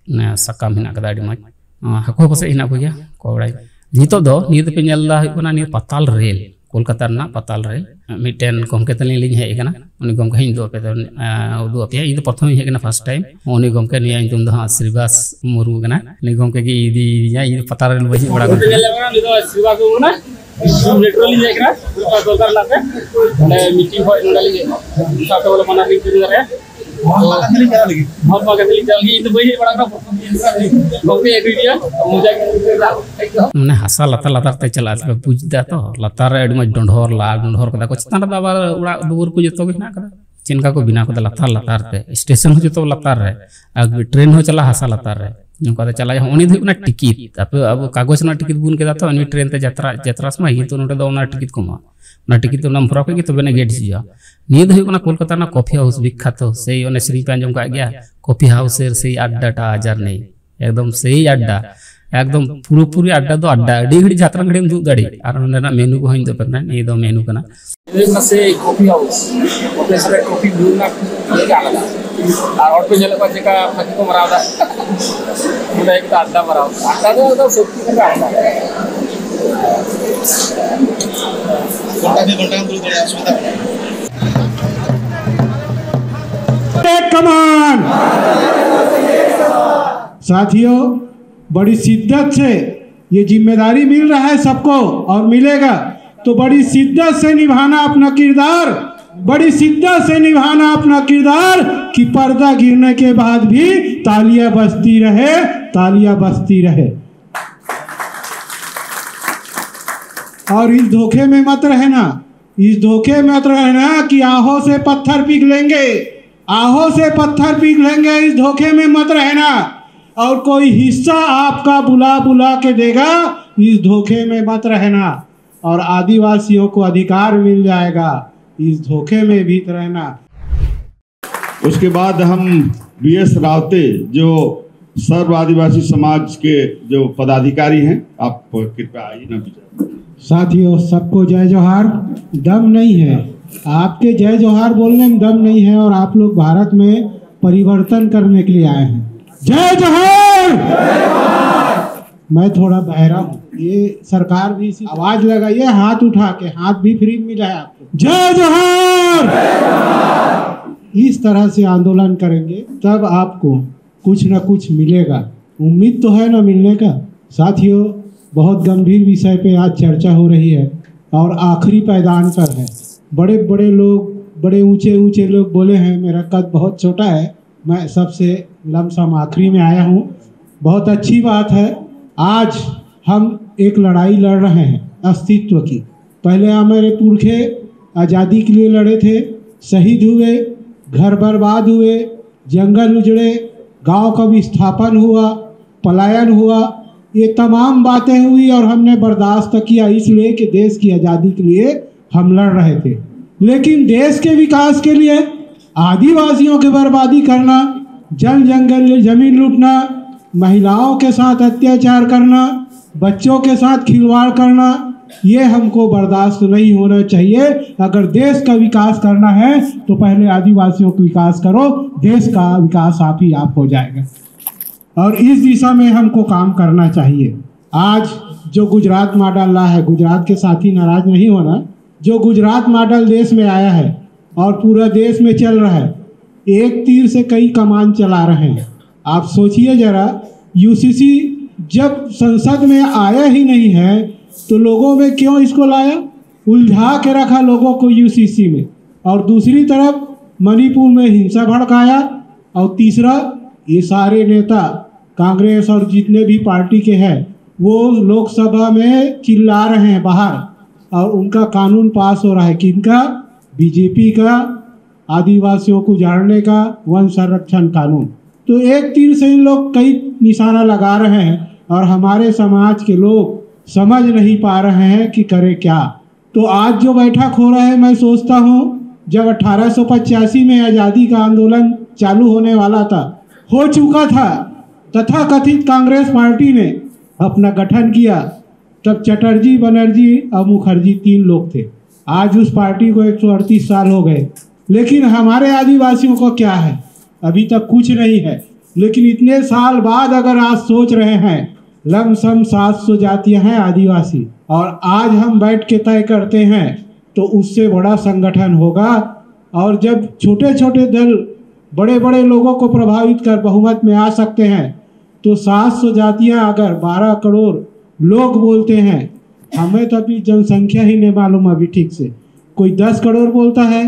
ᱢᱟᱱᱮ ᱥᱟᱠᱟᱢ ᱦᱮᱱᱟᱜ ᱠᱟᱫᱟ ᱟᱹᱰᱤ ᱢᱚᱡᱽ᱾ ᱟᱸ, ᱦᱟᱹᱠᱩ ᱦᱚᱸ ᱯᱟᱥᱮᱡ ᱦᱮᱱᱟᱜ ᱠᱚᱜᱮᱭᱟ, ᱚᱠᱚᱭ ᱵᱟᱲᱟᱭ᱾ ᱱᱤᱛᱚᱜ ᱫᱚ ᱱᱤᱭᱟᱹ ᱫᱚᱯᱮ ᱧᱮᱞ ᱮᱫᱟ ᱦᱩᱭᱩᱜ ᱠᱟᱱᱟ ᱱᱤᱭᱟᱹ ᱯᱟᱛᱟᱞ ᱨᱮᱞ, ᱠᱳᱞᱠᱟᱛᱟ ᱨᱮᱱᱟᱜ ᱯᱟᱛᱟᱞ ᱨᱮᱞ᱾ ᱢᱤᱫᱴᱮᱱ ᱜᱚᱢᱠᱮ ᱛᱟᱹᱞᱤᱧ ᱞᱤᱧ ᱦᱮᱡ ᱟᱠᱟᱱᱟ, ᱩᱱᱤ ᱜᱚᱢᱠᱮ ᱦᱚᱸᱧ ᱩᱫᱩᱜ ᱟᱯᱮ ᱛᱟᱵᱚᱱ-, ᱟᱸ, ᱩᱫᱩᱜ ᱟᱯᱮᱭᱟ᱾ ᱤᱧ ᱫᱚ ᱯᱨᱚᱛᱷᱚᱢ ᱤᱧ ᱦᱮᱡ ᱟᱠᱟᱱᱟ, ᱯᱷᱟᱥᱴ ᱴᱟᱭᱤᱢ᱾ ᱩᱱᱤ ᱜᱚᱢᱠᱮ, ᱱᱩᱭᱟᱜ ᱧᱩᱛᱩᱢ ᱫᱚ ᱦᱟᱸᱜ ᱥᱨᱤᱵᱟᱥ ᱢᱩᱨᱢᱩ ᱠᱟᱱᱟ᱾ ᱩᱱᱤ ᱜᱚᱢᱠᱮ ᱜᱮ ᱤᱫᱤᱭᱤᱧᱟ, ᱤᱧ ᱫᱚ ᱯᱟᱛᱟᱞ ᱨᱮᱞ ᱵᱟᱹᱧ ᱦᱮᱡ ᱵᱟᱲᱟ ᱟᱠᱟᱱᱟ᱾ ᱧᱮᱞ ᱧᱟᱢ ᱠᱟᱱᱟ, ᱩᱱᱤ ᱫᱚ ᱥᱨᱤᱵᱟᱥ ᱢᱩᱨᱢᱩ ᱠᱟᱱᱟ᱾ ᱢᱮᱴᱨᱳ ᱞᱤᱧ ᱦᱮᱡ ᱠᱟᱱᱟ, ᱫᱚᱨᱠᱟᱨ ᱨᱮᱱᱟᱜ ᱛᱮ᱾ ᱚᱸᱰᱮ ᱢᱤᱴᱤᱝ ᱦᱚᱭ ᱱᱚᱰᱮ ᱞᱤᱧ ᱦᱮᱡ ᱠᱟᱱᱟ᱾ ᱩᱱᱤ ᱥᱟᱶᱛᱮ ᱵᱚᱞᱮ ᱵᱟᱱᱟᱨ ᱞᱤᱧ ᱠᱟᱹᱢᱤ ᱫᱟᱲᱮᱭᱟᱜᱼᱟ᱾ ᱢᱚᱦᱟᱛᱢᱟ ᱜᱟᱱᱫᱷᱤ ᱞᱤᱧ ᱪᱟᱞᱟᱜ ᱞᱟᱹᱜᱤᱫ᱾ ᱤᱧ ᱫᱚ ᱵᱟᱹᱧ ᱦᱮᱡ ᱵᱟᱲᱟ ᱟᱠᱟᱱᱟ, ᱯᱨᱚᱛᱷᱚᱢ ᱜᱮ ᱜᱚᱢᱠᱮ ᱟᱹᱜᱩᱭᱮᱫᱤᱧᱟ, ᱢᱚᱡᱟ ᱜᱮ ᱟᱹᱭᱠᱟᱹᱣ ᱮᱫᱟ᱾ ᱢᱟᱱᱮ ᱦᱟᱥᱟ ᱞᱟᱛᱟᱨ ᱞᱟᱛᱟᱨ ᱛᱮ ᱪᱟᱞᱟᱜᱼᱟ, ᱛᱚᱵᱮ ᱵᱩᱡᱽ ᱮᱫᱟ ᱛᱚ, ᱞᱟᱛᱟᱨ ᱨᱮ ᱟᱹᱰᱤ ᱢᱚᱡᱽ ᱰᱚᱸᱰᱷᱚᱨ, ᱞᱟ ᱰᱚᱸᱰᱷᱚᱨ ᱠᱟᱫᱟ ᱠᱚ, ᱪᱮᱛᱟᱱ ᱨᱮᱫᱚ ᱟᱵᱟᱨ ᱚᱲᱟᱜ ᱫᱩᱣᱟᱹᱨ ᱠᱚ ᱡᱚᱛᱚ ᱜᱮ ᱦᱮᱱᱟᱜ ᱠᱟᱫᱟ᱾ ᱪᱮᱫ ᱞᱮᱠᱟ ᱠᱚ ᱵᱮᱱᱟᱣ ᱠᱟᱫᱟ ᱞᱟᱛᱟᱨ ᱞᱟᱛᱟᱨ ᱛᱮ, ᱥᱴᱮᱥᱚᱱ ᱦᱚᱸ ᱡᱚᱛᱚ ᱞᱟᱛᱟᱨ ᱨᱮ, ᱟᱨ ᱴᱨᱮᱱ ᱦᱚᱸ ᱪᱟᱞᱟᱜᱼᱟ ᱦᱟᱥᱟ ᱞᱟᱛᱟᱨ ᱨᱮ᱾ ᱱᱚᱝᱠᱟ ᱛᱮ ᱪᱟᱞᱟᱜ ᱦᱩᱭᱩᱜᱼᱟ᱾ ᱩᱱᱤ ᱫᱚ ᱦᱩᱭᱩᱜ ᱠᱟᱱᱟ ᱴᱤᱠᱤᱴ᱾ ᱟᱯᱮ ᱟᱵᱚ ᱠᱟᱜᱚᱡᱽ ᱨᱮᱱᱟᱜ ᱴᱤᱠᱤᱴ ᱵᱚᱱ ᱠᱮᱫᱟ ᱛᱚ, ᱩᱱᱤ ᱴᱨᱮᱱ ᱛᱮ ᱡᱟᱛᱨᱟ, ᱡᱟᱛᱨᱟ ᱥᱚᱢᱚᱭ, ᱠᱤᱱᱛᱩ ᱱᱚᱰᱮ ᱫᱚ ᱚᱱᱟ ᱴᱤᱠᱤᱴ ᱠᱚ ᱮᱢᱚᱜᱼᱟ᱾ ᱚᱱᱟ ᱴᱤᱠᱤᱴ ᱫᱚ ᱚᱱᱟᱢ ᱵᱷᱚᱨᱟᱣ ᱠᱮᱫ ᱜᱮ, ᱛᱚᱵᱮ ᱟᱹᱱᱤᱡ ᱜᱮᱴ ᱡᱷᱤᱡᱚᱜᱼᱟ᱾ ᱱᱤᱭᱟᱹ ᱫᱚ ᱦᱩᱭᱩᱜ ᱠᱟᱱᱟ ᱠᱳᱞᱠᱟᱛᱟ ᱨᱮᱱᱟᱜ ᱠᱚᱯᱷᱤ ᱦᱟᱣᱩᱥ, ᱵᱤᱠᱠᱷᱟᱛᱚ, ᱥᱮᱭ ᱚᱱᱮ ᱥᱮᱨᱮᱧ ᱯᱮ ᱟᱸᱡᱚᱢ ᱠᱟᱜ ᱜᱮᱭᱟ, ᱠᱚᱯᱷᱤ ᱦᱟᱣᱩᱥ ᱮᱨ ᱥᱮᱭ ᱟᱰᱰᱟ ᱴᱟ ᱟᱡᱟᱨ ᱱᱮᱭ᱾ ᱮᱠᱫᱚᱢ ᱥᱮᱭ ᱟᱰᱰᱟ, ᱮᱠᱫᱚᱢ ᱯᱩᱨᱟᱹᱯᱩᱨᱤ ᱟᱰᱰᱟ ᱫᱚ ᱟᱰᱰᱟ, ᱟᱹᱰᱤ ᱜᱷᱟᱹᱲᱤᱡ ᱡᱟᱛᱨᱟ ᱜᱷᱟᱹᱲᱤᱡ ᱮᱢ ᱫᱩᱲᱩᱵ ᱫᱟᱲᱮᱭᱟᱜᱼᱟ᱾ ᱟᱨ ᱚᱸᱰᱮᱱᱟᱜ ᱢᱮᱱᱩ ᱠᱚᱦᱚᱸ ᱤᱧ ᱫᱚ ᱯᱮ ᱢᱮᱱᱟ, ᱱᱤᱭᱟᱹ ᱫᱚ ᱢᱮᱱᱩ ᱠᱟᱱᱟ᱾ ᱱᱤᱭᱟᱹ ᱠᱟᱱᱟ ᱥᱮᱭ ᱠᱚᱯᱷᱤ ᱦᱟᱣᱩᱥ, ᱚᱸᱰᱮ ᱥᱮ ᱠᱚᱯᱷᱤ ᱧᱩ ᱨᱮᱱᱟᱜ ᱤᱭᱟᱹ ᱜᱮ ᱟᱞᱟᱫᱟ᱾ ᱟᱨ ᱦᱚᱲ ᱯᱮ ᱧᱮᱞᱮᱫ ᱠᱚᱣᱟ ᱪᱮᱠᱟ ᱯᱷᱟᱹᱠᱤ ᱠᱚ ᱢᱟᱨᱟᱣ ᱮᱫᱟ, ᱚᱸᱰᱮ ᱮᱠᱴᱟ ᱟᱰᱰᱟ ᱢᱟᱨᱟᱣ, ᱟᱰᱰᱟ ᱫᱚ ᱮᱠᱫᱚᱢ ᱥᱚᱛᱛᱤ ᱠᱟᱛᱷᱟ ᱟᱰᱰᱟ᱾ ᱜᱷᱚᱱᱴᱟ ᱜᱮ ᱜᱷᱚᱱᱴᱟ ᱜᱮᱢ ᱫᱩᱲᱩᱵ ᱫᱟᱲᱮᱭᱟᱜᱼᱟ, ᱚᱥᱩᱵᱤᱫᱷᱟ ᱵᱟᱹᱱᱩᱜᱼᱟ᱾ कमान। साथियों, बड़ी शिद्दत से ये जिम्मेदारी मिल रहा है सबको और मिलेगा, तो बड़ी शिद्दत से निभाना अपना किरदार, बड़ी शिद्दत से निभाना अपना किरदार कि पर्दा गिरने के बाद भी तालियां बजती रहे, तालियां बजती रहे। और इस धोखे में मत रहना, इस धोखे में मत रहना कि आहों से पत्थर पिघलेंगे, आहों से पत्थर पिघलेंगे, इस धोखे में मत रहना। और कोई हिस्सा आपका बुला बुला के देगा, इस धोखे में मत रहना। और आदिवासियों को अधिकार मिल जाएगा, इस धोखे में भी रहना। उसके बाद हम बी एस रावते, जो सर्व आदिवासी समाज के जो पदाधिकारी हैं, आप कृपया आइए ना। साथियों, सबको जय जोहार। दम नहीं है, आपके जय जोहार बोलने में दम नहीं है, और आप लोग भारत में परिवर्तन करने के लिए आए हैं। जय जोहार। मैं थोड़ा बहरा हूँ, ये सरकार भी इसी आवाज लगाइए, हाथ उठा के, हाथ भी फ्री मिला है आपको। जय जोहार। इस तरह से आंदोलन करेंगे, तब आपको कुछ ना कुछ मिलेगा। उम्मीद तो है ना मिलने का। साथियों, बहुत गंभीर विषय पे आज चर्चा हो रही है और आखिरी पायदान पर है। बड़े बड़े लोग, बड़े ऊंचे ऊंचे लोग बोले हैं, मेरा कद बहुत छोटा है, मैं सबसे लमसम आखिरी में आया हूँ। बहुत अच्छी बात है, आज हम एक लड़ाई लड़ रहे हैं अस्तित्व की। पहले हमारे पुरखे आज़ादी के लिए लड़े थे, शहीद हुए, घर बर्बाद हुए, जंगल उजड़े, गांव का विस्थापन हुआ, पलायन हुआ, ये तमाम बातें हुई और हमने बर्दाश्त किया, इसलिए कि देश की आज़ादी के लिए हम लड़ रहे थे। लेकिन देश के विकास के लिए आदिवासियों की बर्बादी करना, जल जंगल जमीन लूटना, महिलाओं के साथ अत्याचार करना, बच्चों के साथ खिलवाड़ करना, ये हमको बर्दाश्त नहीं होना चाहिए। अगर देश का विकास करना है तो पहले आदिवासियों का विकास करो, देश का विकास आप ही आप हो जाएगा। और इस दिशा में हमको काम करना चाहिए। आज जो गुजरात मॉडल ला है, गुजरात के साथी नाराज नहीं होना, जो गुजरात मॉडल देश में आया है और पूरा देश में चल रहा है, एक तीर से कई कमान चला रहे हैं। आप सोचिए जरा, यूसीसी जब संसद में आया ही नहीं है तो लोगों में क्यों इसको लाया? उलझा के रखा लोगों को यूसीसी में। और दूसरी तरफ मणिपुर में हिंसा भड़काया, और तीसरा, ये सारे नेता कांग्रेस और जितने भी पार्टी के हैं, वो लोकसभा में चिल्ला रहे हैं बाहर, और उनका कानून पास हो रहा है। किनका? बीजेपी का, आदिवासियों को उजाड़ने का, वन संरक्षण कानून। तो एक तीर से इन लोग कई निशाना लगा रहे हैं और हमारे समाज के लोग समझ नहीं पा रहे हैं कि करें क्या। तो आज जो बैठक हो रहा है, मैं सोचता हूँ, जब अठारह सौ पचासी में आज़ादी का आंदोलन चालू होने वाला था, हो चुका था, तथाकथित कांग्रेस पार्टी ने अपना गठन किया, तब चटर्जी, बनर्जी और मुखर्जी तीन लोग थे। आज उस पार्टी को एक सौ अड़तीस साल हो गए, लेकिन हमारे आदिवासियों को क्या है? अभी तक कुछ नहीं है। लेकिन इतने साल बाद अगर आज सोच रहे हैं, लमसम सात सौ जातियां हैं आदिवासी, और आज हम बैठ के तय करते हैं, तो उससे बड़ा संगठन होगा। और जब छोटे छोटे दल बड़े बड़े लोगों को प्रभावित कर बहुमत में आ सकते हैं, तो सात सौ जातियां अगर बारह करोड़ लोग बोलते हैं, हमें तो अभी जनसंख्या ही नहीं मालूम अभी ठीक से। कोई दस करोड़ बोलता है,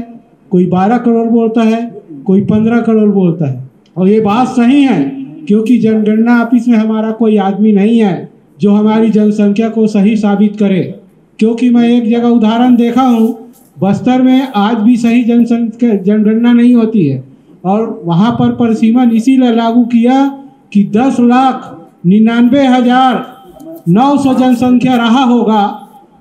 कोई बारह करोड़ बोलता है, कोई पन्द्रह करोड़ बोलता है। और ये बात सही है, क्योंकि जनगणना ऑफिस में हमारा कोई आदमी नहीं है जो हमारी जनसंख्या को सही साबित करे। क्योंकि मैं एक जगह उदाहरण देखा हूँ, बस्तर में आज भी सही जनसंख्या, जनगणना नहीं होती है, और वहाँ पर परिसीमन इसीलिए लागू किया कि दस लाख निन्यानवे हजार नौ सौ जनसंख्या रहा होगा,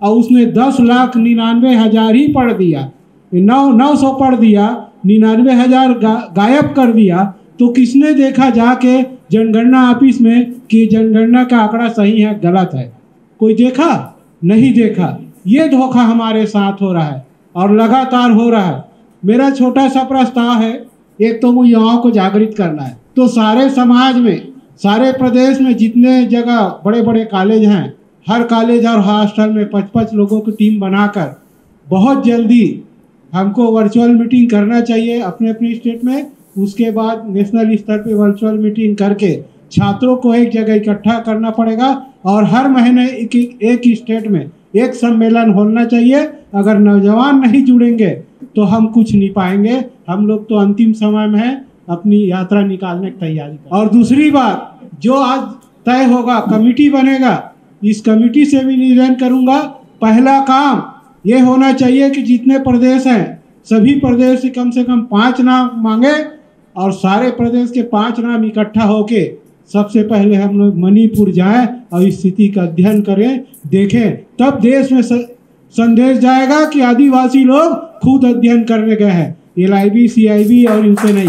और उसने दस लाख निन्यानवे हजार ही पढ़ दिया, नौ नौ सौ पढ़ दिया, निन्यानवे हजार गा, गायब कर दिया। तो किसने देखा जाके जनगणना ऑफिस में कि जनगणना का आंकड़ा सही है, गलत है? कोई देखा? नहीं देखा। ये धोखा हमारे साथ हो रहा है और लगातार हो रहा है। मेरा छोटा सा प्रस्ताव है, एक तो वो युवाओं को जागृत करना है, तो सारे समाज में, सारे प्रदेश में जितने जगह बड़े बड़े कॉलेज हैं, हर कॉलेज और हॉस्टल में पाँच पाँच लोगों की टीम बनाकर बहुत जल्दी हमको वर्चुअल मीटिंग करना चाहिए अपने अपने स्टेट में। उसके बाद नेशनल स्तर पे वर्चुअल मीटिंग करके छात्रों को एक जगह इकट्ठा करना पड़ेगा और हर महीने एक एक, एक स्टेट में एक सम्मेलन होना चाहिए। अगर नौजवान नहीं जुड़ेंगे तो हम कुछ नहीं पाएंगे। हम लोग तो अंतिम समय में हैं, अपनी यात्रा निकालने की तैयारी कर। और दूसरी बात, जो आज तय होगा, कमेटी बनेगा। इस कमेटी से भी निवेदन करूंगा, पहला काम ये होना चाहिए कि जितने प्रदेश हैं, सभी प्रदेश से कम से कम पांच नाम मांगे और सारे प्रदेश के पांच नाम इकट्ठा होके सबसे पहले हम लोग मणिपुर जाएं और इस स्थिति का अध्ययन करें, देखें, तब देश में स-, संदेश जाएगा कि आदिवासी लोग खुद अध्ययन करने गए हैं, L I B, C I B और इनसे नहीं।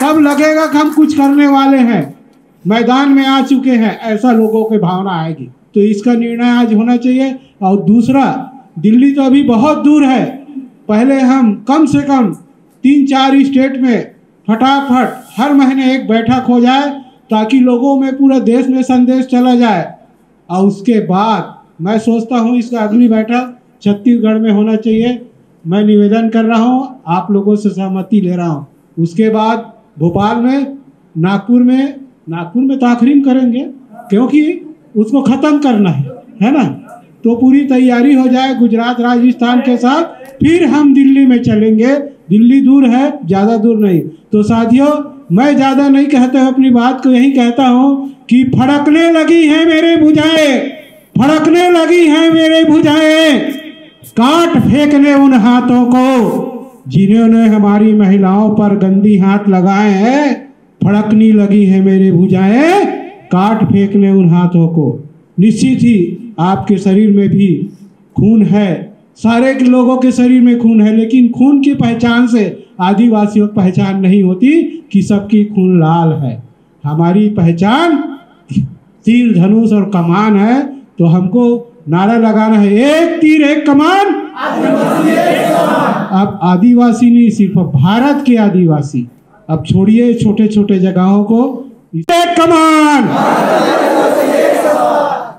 तब लगेगा कि हम कुछ करने वाले हैं, मैदान में आ चुके हैं, ऐसा लोगों की भावना आएगी। तो इसका निर्णय आज होना चाहिए। और दूसरा, दिल्ली तो अभी बहुत दूर है, पहले हम कम से कम तीन चार स्टेट में फटाफट हर महीने एक बैठक हो जाए, ताकि लोगों में, पूरा देश में संदेश चला जाए। और उसके बाद मैं सोचता हूँ इसका अगली बैठक छत्तीसगढ़ में होना चाहिए। मैं निवेदन कर रहा हूँ, आप लोगों से सहमति ले रहा हूँ। उसके बाद भोपाल में, नागपुर में, नागपुर में तो आखिरी में करेंगे, क्योंकि उसको खत्म करना है, है ना? तो पूरी तैयारी हो जाए गुजरात, राजस्थान के साथ, फिर हम दिल्ली में चलेंगे। दिल्ली दूर है, ज्यादा दूर नहीं। तो साथियों, मैं ज्यादा नहीं कहता हूँ, अपनी बात को यही कहता हूँ कि फड़कने लगी हैं मेरे भुजाएं, फड़कने लगी हैं मेरे भुजाएं, काट फेंकने उन हाथों को जिन्होंने हमारी महिलाओं पर गंदी हाथ लगाए हैं। फड़कने लगी हैं मेरे भुजाएं, काट फेंकने उन हाथों को। निश्चित ही आपके शरीर में भी खून है, सारे के लोगों के शरीर में खून है, लेकिन खून की पहचान से आदिवासियों की पहचान नहीं होती कि सबकी खून लाल है। हमारी पहचान तीर, धनुष और कमान है। तो हमको नारा लगाना है, एक तीर एक कमान। अब आदिवासी नहीं, सिर्फ भारत के आदिवासी। अब छोड़िए छोटे छोटे जगहों को, एक कमान।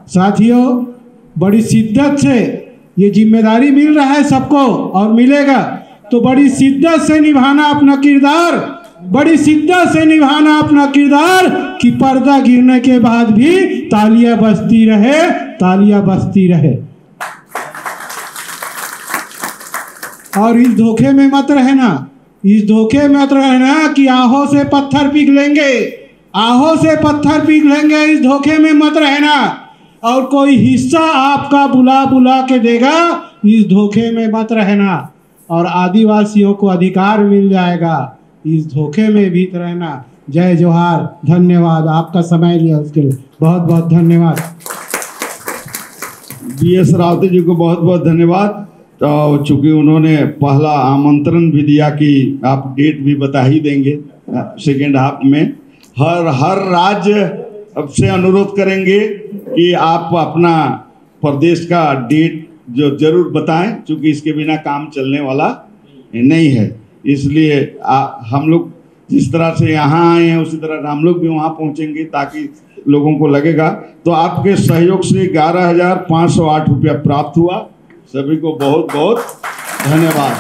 साथियों, बड़ी शिद्दत से ये जिम्मेदारी मिल रहा है सबको और मिलेगा, तो बड़ी शिद्दत से निभाना अपना किरदार, बड़ी शिद्दत से निभाना अपना किरदार कि पर्दा गिरने के बाद भी तालियां बजती रहे, तालियां बजती रहे। और इस धोखे में मत रहना, इस धोखे में मत रहना कि आहों से पत्थर पिघलेंगे। आहों से पत्थर पिघलेंगे, इस धोखे में मत रहना। और कोई हिस्सा आपका बुला बुला के देगा, इस धोखे में मत रहना। और आदिवासियों को अधिकार मिल जाएगा, इस धोखे में भी रहना। जय जोहार, धन्यवाद, आपका समय लिया उसके लिए बहुत बहुत धन्यवाद। बी एस रावते जी को बहुत बहुत धन्यवाद। तो चूंकि उन्होंने पहला आमंत्रण भी दिया कि आप डेट भी बता ही देंगे सेकेंड हाफ में, हर हर राज्य से अनुरोध करेंगे कि आप अपना प्रदेश का डेट जो जरूर बताएं, क्योंकि इसके बिना काम चलने वाला नहीं है। इसलिए आ, हम लोग जिस तरह से यहाँ आए हैं, उसी तरह हम लोग भी वहाँ पहुँचेंगे, ताकि लोगों को लगेगा। तो आपके सहयोग से ग्यारह हजार पाँच सौ आठ रुपया प्राप्त हुआ। सभी को बहुत बहुत धन्यवाद,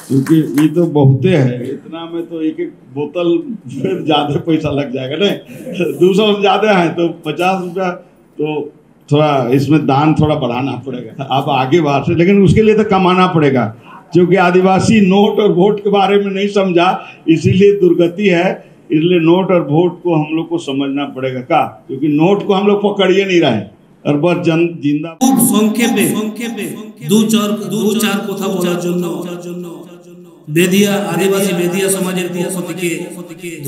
क्योंकि ये तो बहुते है, इतना में तो एक एक बोतल फिर ज्यादा पैसा लग जाएगा। नहीं, दो सौ से ज्यादा है, तो पचास रुपया, तो थोड़ा इसमें दान थोड़ा बढ़ाना पड़ेगा। आप आगे बाहर से, लेकिन उसके लिए तो कमाना पड़ेगा, क्योंकि आदिवासी नोट और वोट के बारे में नहीं समझा, इसीलिए दुर्गति है। इसलिए नोट और वोट को हम लोग को समझना पड़ेगा का, क्योंकि नोट को हम लोग पकड़िए नहीं रहे, और बस जन जिंदा। খুব সংক্ষেপে, দু চার, দু চার কথা বলার জন্য বেদিয়া, আদিবাসী বেদিয়া সমাজের পক্ষ থেকে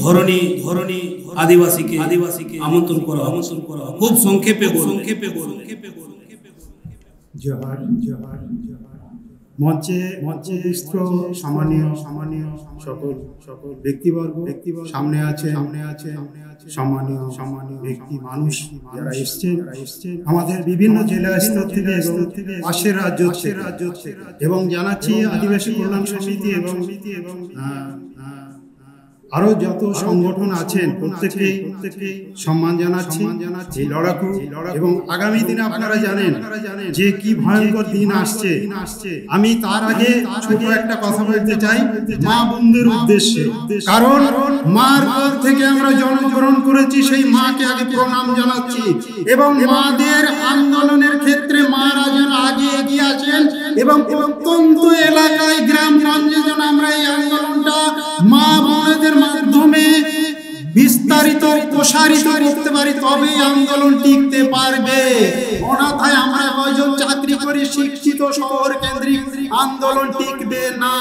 ধরণী, ধরণী আদিবাসীকে, আদিবাসীকে আমন্ত্রণ করা, আমন্ত্রণ করা। খুব সংক্ষেপে বলুন। সংক্ষেপে বলুন। জোহার, জোহার, জোহার। মঞ্চে, মঞ্চে উপবিষ্ট সম্মানীয়, সম্মানীয় সকল, সকল ব্যক্তিবর্গ, ব্যক্তিবর্গ সামনে আছে, সামনে আছে, সামনে আছে সম্মানীয়, সম্মানীয় ব্যক্তি মানুষ যারা এসছেন, যারা এসছেন আমাদের বিভিন্ন জেলা স্তর থেকে এবং পাশের রাজ্য থেকে, রাজ্য থেকে। এবং জানাচ্ছি আদিবাসী কল্যাণ সমিতি এবং, আহ, আরো যত সংগঠন আছেন প্রত্যেককেই, প্রত্যেককেই সম্মান জানাচ্ছি এই লড়াকু। এবং আগামী দিনে আপনারা জানেন যে কি ভয়ঙ্কর দিন আসছে। আমি তার আগে ছোট একটা কথা বলতে চাই মা বোনদের উদ্দেশ্যে, কারণ মার গর্ভ থেকে আমরা জন্মগ্রহণ করেছি, সেই মাকে আগে প্রণাম জানাচ্ছি। এবং মাদের আন্দোলনের ক্ষেত্রে মারা যেন আগে এগিয়ে আসেন এবং প্রত্যন্ত এলাকায়, গ্রামগঞ্জে যেন আমরা এই আন্দোলনটা মা বোনদের মাধ্যমে বিস্তার প্রসারিত করতে পারি, তবেই আন্দোলন টিকতে পারবে। অন্যথায় আমরা কয়জন চাকরি করি, শিক্ষিত শহর কেন্দ্রিক আন্দোলন টিকবে না।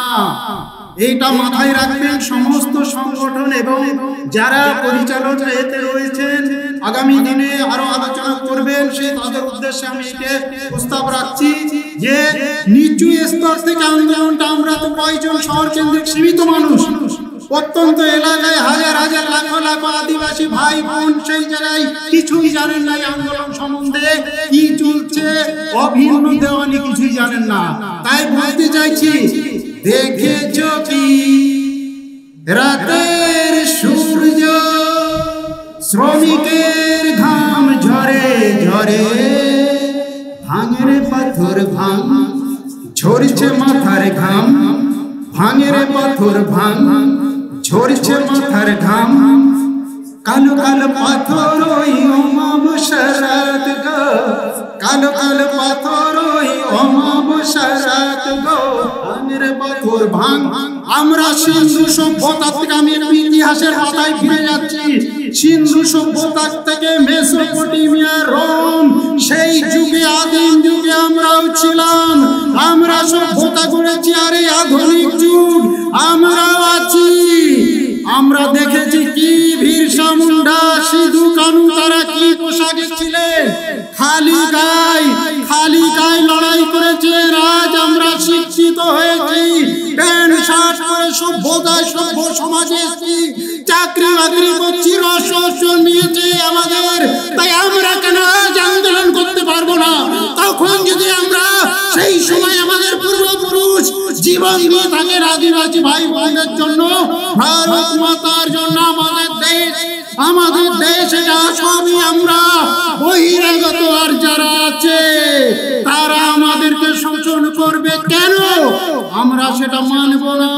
এইটা মাথায় রাখবেন সমস্ত সংগঠন এবং যারা পরিচালনা এতে রয়েছেন, আগামী দিনে আরো আলোচনা করবেন, সেই তাদের উদ্দেশ্যে আমি এটা প্রস্তাব রাখছি যে নিচু স্তর থেকে আন্দোলনটা, আমরা তো কয়েকজন শহর কেন্দ্রিক সীমিত মানুষ, প্রত্যন্ত এলাকায় হাজার হাজার লাখো লাখো আদিবাসী ভাই বোন সেই জায়গায় কিছুই জানেন না এই আন্দোলন সম্বন্ধে, কি চলছে, অভিন্ন দেওয়ানি কিছুই জানেন না। তাই বলতে চাইছি, দেখেছ কি রাতের সূর্য, শ্রমিকের ঘাম ঝরে ঝরে, ভাঙরে পাথর ভাঙ, ঝরছে মাথার ঘাম, ভাঙরে পাথর ভাঙ, ঝরছে মাথার ঘাম। কালো কালো পাথর ওই অমাবস্যার রাত গো, কালো কালো পাথর ওই অমাবস্যার রাত গো, ভাঙরে পাথর ভাঙ। আমরা সিন্ধু সভ্যতা থেকে, আমি একটু ইতিহাসের পাতায় ফিরে যাচ্ছি, সিন্ধু সভ্যতা থেকে মেসোপটেমিয়া, রোম, সেই যুগে, আদিম যুগে আমরাও ছিলাম। আমরা সভ্যতা গড়েছি, আর এই আধুনিক যুগ আমরাও আছি। আমরা দেখেছি কি বিরসা মুন্ডা, সিধু কানু, তারা কি পোশাকে ছিলেন, খালি গায়ে, খালি গায়ে লড়াই করেছিলেন। আজ আমরা শিক্ষিত হয়েছি, প্যান্ট শার্ট পরে সভ্যতায় সভ্য সমাজে এসেছি, চাকরি বাকরি করছি, রস রস জন্মিয়েছে আমাদের, তাই আমরা কেন আজ আন্দোলন করতে পারবো না? তখন যদি আমরা সেই সময় আমাদের পূর্বপুরুষ জীবন দিয়ে থাকেন আদিবাসী ভাই বোনদের জন্য, ভারত মাতার জন্য, আমাদের দেশ, আমাদের দেশ, এটা সবই আমরা বহিরাগত। আর যারা আছে, তারা আমাদেরকে শোষণ করবে কেন? আমরা সেটা মানব না।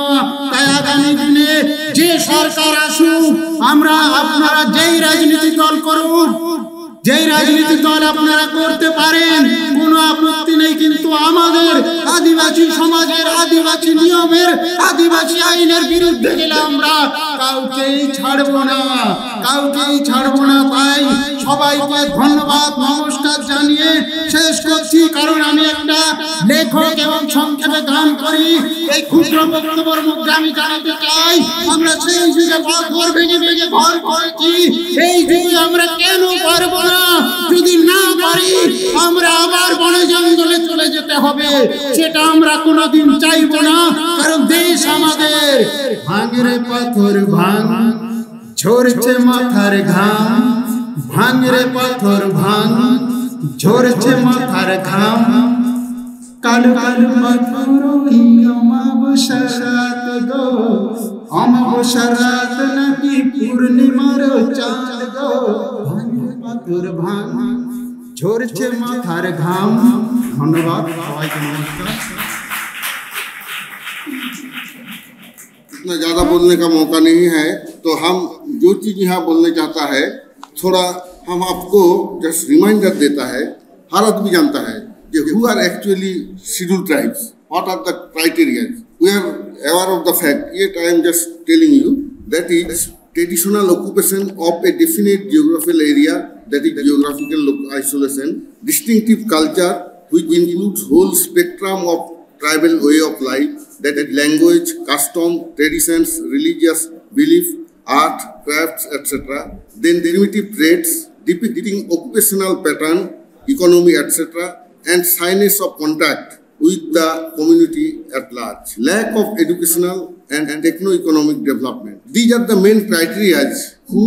তাই আগামী দিনে যে সরকার আসুক, আমরা, আপনারা যেই রাজনীতি দল করুন, যেই রাজনীতি দল আপনারা করতে পারেন, কোনো আপত্তি নেই, কিন্তু আমাদের আদিবাসী সমাজের, আদিবাসী নিয়মের, আদিবাসী আইনের বিরুদ্ধে গেলে আমরা কাউকেই ছাড়বো না। কাউকেই ছাড়বো না। তাই সবাইকে ধন্যবাদ, নমস্কার জানিয়ে শেষ করছি, কারণ আমি একটা লেখক এবং সংক্ষেপে গান করি। এই ক্ষুদ্র বক্তব্যের মধ্যে আমি জানাতে চাই, আমরা সেই যুগে পাথর ভেঙে ভেঙে ঘর করেছি, এই যুগে আমরা কেন পারবো না? যদি না পারি, আমরা আবার বনে জঙ্গলে চলে যেতে হবে, সেটা আমরা কোনোদিন চাইবো না, কারণ দেশ আমাদের। ভাঙ রে পাথর ভাঙ, ঝরছে মাথার ঘাম। ভাঙ রে পাথর ভাঙ, ঝরছে মাথার ঘাম। কালো কালো পাথর, ওই অমাবস্যা রাত গো, অমাবস্যা রাত নাকি পূর্ণিমার চাঁদ গো। ভাঙ রে পাথর ভাঙ, ঝরছে মাথার ঘাম। ধন্যবাদ সবাইকে, নমস্কার। इतना ज़्यादा बोलने का मौका नहीं है, तो हम जो चीज़ यहाँ बोलने चाहता है, थोड़ा हम आपको जस्ट रिमाइंडर देता है। हर आदमी जानता है कि who are actually scheduled tribes, what are the criteria. We are aware of the fact, yet I am just telling you, that is traditional occupation of a definite geographical area, that is geographical loc- isolation, distinctive culture, which includes whole spectrum of tribal way of life, that is language, custom, traditions, religious belief, art, crafts, et cetera. Then primitive traits depicting occupational pattern, economy, et cetera, and shyness of contact with the community at large. Lack of educational and techno-economic development. These are the main criteria who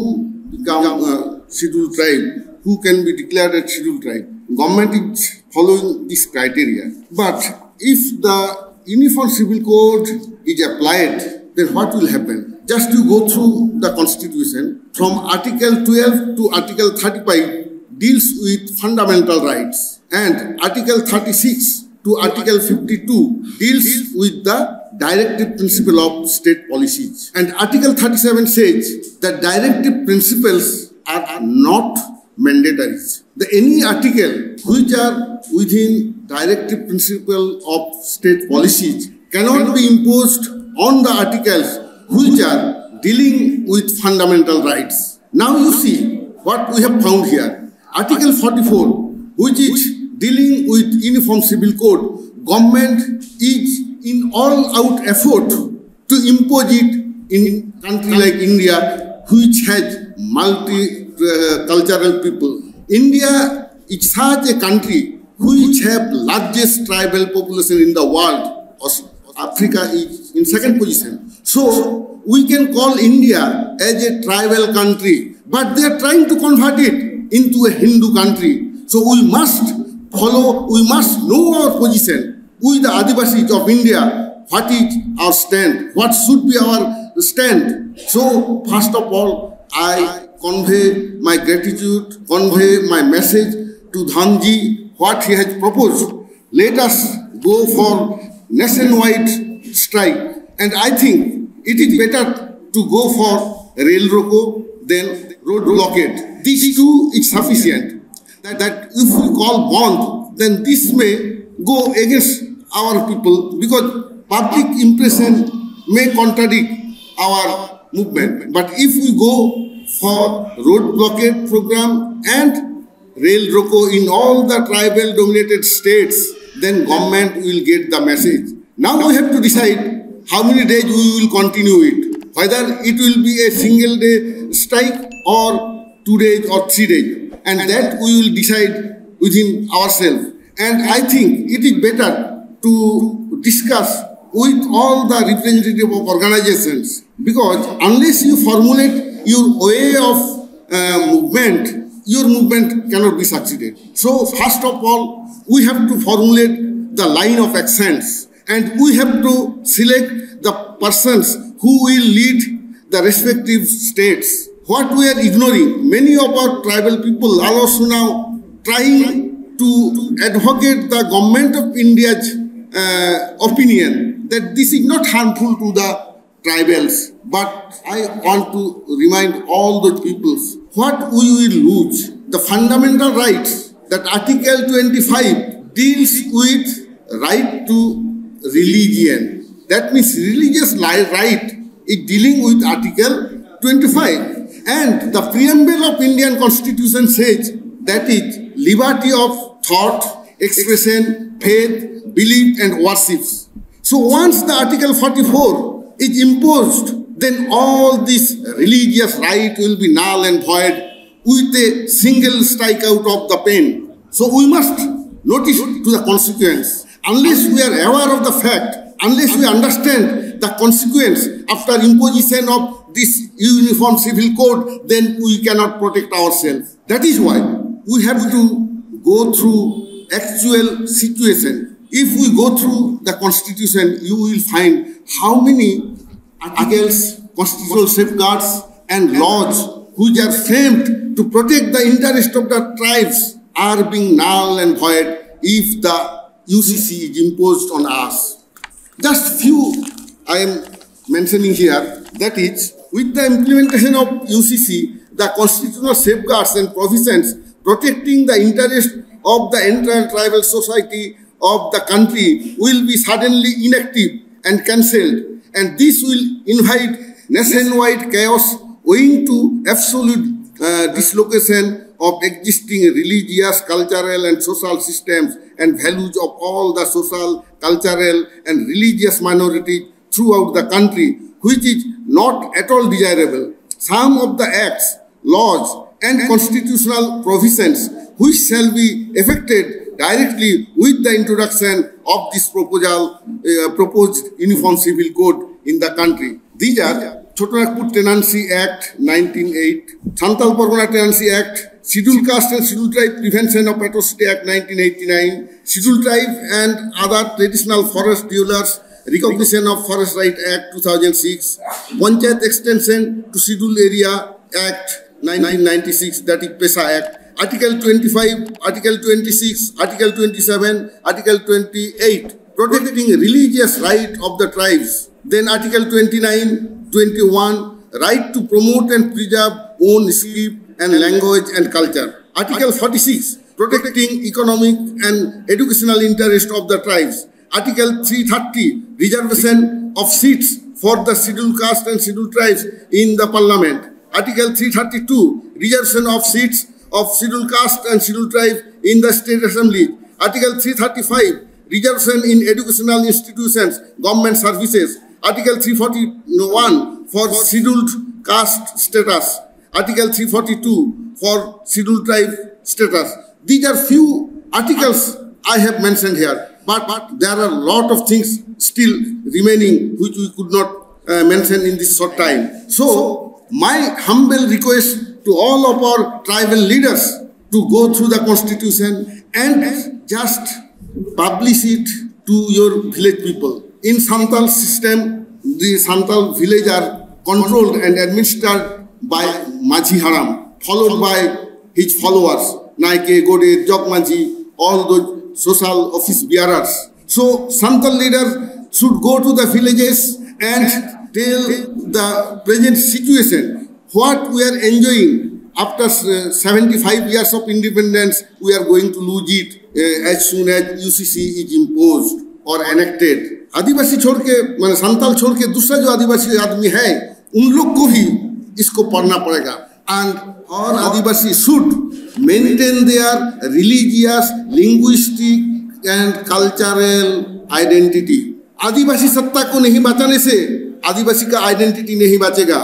become a scheduled tribe, who can be declared a scheduled tribe. Government is following this criteria. But if the Uniform Civil Code is applied, then what will happen? Just you go through the constitution, from Article twelve to Article thirty-five deals with fundamental rights, and Article thirty-six to Article fifty-two deals with the directive principle of state policies. And Article thirty-seven says that directive principles are not mandatories. The any article which are within directive principle of state policies cannot be imposed on the articles which are dealing with fundamental rights. Now you see what we have found here. Article forty-four, which is dealing with Uniform Civil Code, government is in all out effort to impose it in country like India, which has multi uh, cultural people. India is such a country which have largest tribal population in the world. Aus- Africa is in second position. So we can call India as a tribal country, but they are trying to convert it into a Hindu country. So we must follow, we must know our position with the Adivasis of India. What is our stand? What should be our stand? So first of all, I convey my gratitude, convey my message to Dhanji, what he has proposed. Let us go for nationwide strike. And I think it is better to go for rail roko than road blockade. These two is sufficient. That, that if we call bandh, then this may go against our people because public impression may contradict our movement. But if we go for road blockade program and rail roko in all the tribal dominated states, then government will get the message. Now we have to decide how many days we will continue it, whether it will be a single day strike or two days or three days, and that we will decide within ourselves. And I think it is better to discuss with all the representative of organizations, because unless you formulate your way of uh, movement, your movement cannot be succeeded. So first of all, we have to formulate the line of actions, and we have to select the persons who will lead the respective states. What we are ignoring, many of our tribal people are also now trying to advocate the government of India's uh, opinion that this is not harmful to the tribals. But I want to remind all the peoples what we will lose. The fundamental rights that Article twenty-five deals with right to religion. That means religious li- right is dealing with Article twenty-five. And the preamble of Indian Constitution says that is liberty of thought, expression, faith, belief, and worships. So once the Article forty-four is imposed, then all this religious right will be null and void with a single strike out of the pen. So we must notice to the consequence. Unless we are aware of the fact, unless we understand the consequence after imposition of this uniform civil code, then we cannot protect ourselves. That is why we have to go through actual situation. If we go through the constitution, you will find how many articles, constitutional safeguards, and laws which are framed to protect the interest of the tribes are being null and void if the U C C is imposed on us. Just few I am mentioning here. That is, with the implementation of U C C, the constitutional safeguards and provisions protecting the interest of the entire tribal society of the country will be suddenly inactive and cancelled, and this will invite nationwide chaos owing to absolute uh, dislocation of existing religious, cultural, and social systems and values of all the social, cultural, and religious minorities throughout the country, which is not at all desirable. Some of the acts, laws, and constitutional provisions which shall be affected directly with the introduction of this proposal, uh, proposed Uniform Civil Code in the country. These are Chhoto Nagpur Tenancy Act nineteen eight, Santal Pargana Tenancy Act, Scheduled Caste and Scheduled Tribe Prevention of Atrocity Act nineteen eighty-nine, Scheduled Tribe and Other Traditional Forest Dwellers Recognition of Forest Right Act two thousand six, Panchayat Extension to Scheduled Area Act nineteen ninety-six, that is PESA Act, Article twenty-five, Article twenty-six, Article twenty-seven, Article twenty-eight, protecting religious right of the tribes. Then Article twenty-nine, twenty-one, right to promote and preserve own script and language and culture. Article forty-six, protecting economic and educational interest of the tribes. Article three thirty, reservation of seats for the Scheduled Caste and Scheduled Tribes in the Parliament. Article three thirty-two, reservation of seats of scheduled caste and scheduled tribe in the state assembly. Article three thirty-five, reservation in educational institutions, government services. Article three forty-one for scheduled caste status. Article three forty-two for scheduled tribe status. These are few articles I have mentioned here, but, but there are a lot of things still remaining which we could not uh, mention in this short time. So, my humble request to all of our tribal leaders to go through the constitution and just publish it to your village people. In Santal system, the Santal village are controlled and administered by Majhi Haram, followed by his followers, Naike, Gode, Jog Majhi, all those social office bearers. So Santal leaders should go to the villages and tell the present situation, what we are enjoying after uh, seventy-five years of independence, we are going to lose it uh, as soon as U C C is imposed or enacted. आदिवासी छोड़ के, माने संताल छोड़ के दूसरा जो आदिवासी आदमी है, उन लोग को भी इसको पढ़ना पड़ेगा. And all Adivasi should maintain their religious, linguistic and cultural identity. आदिवासी सत्ता को नहीं बचाने से आदिवासी का आइडेंटिटी नहीं बचेगा.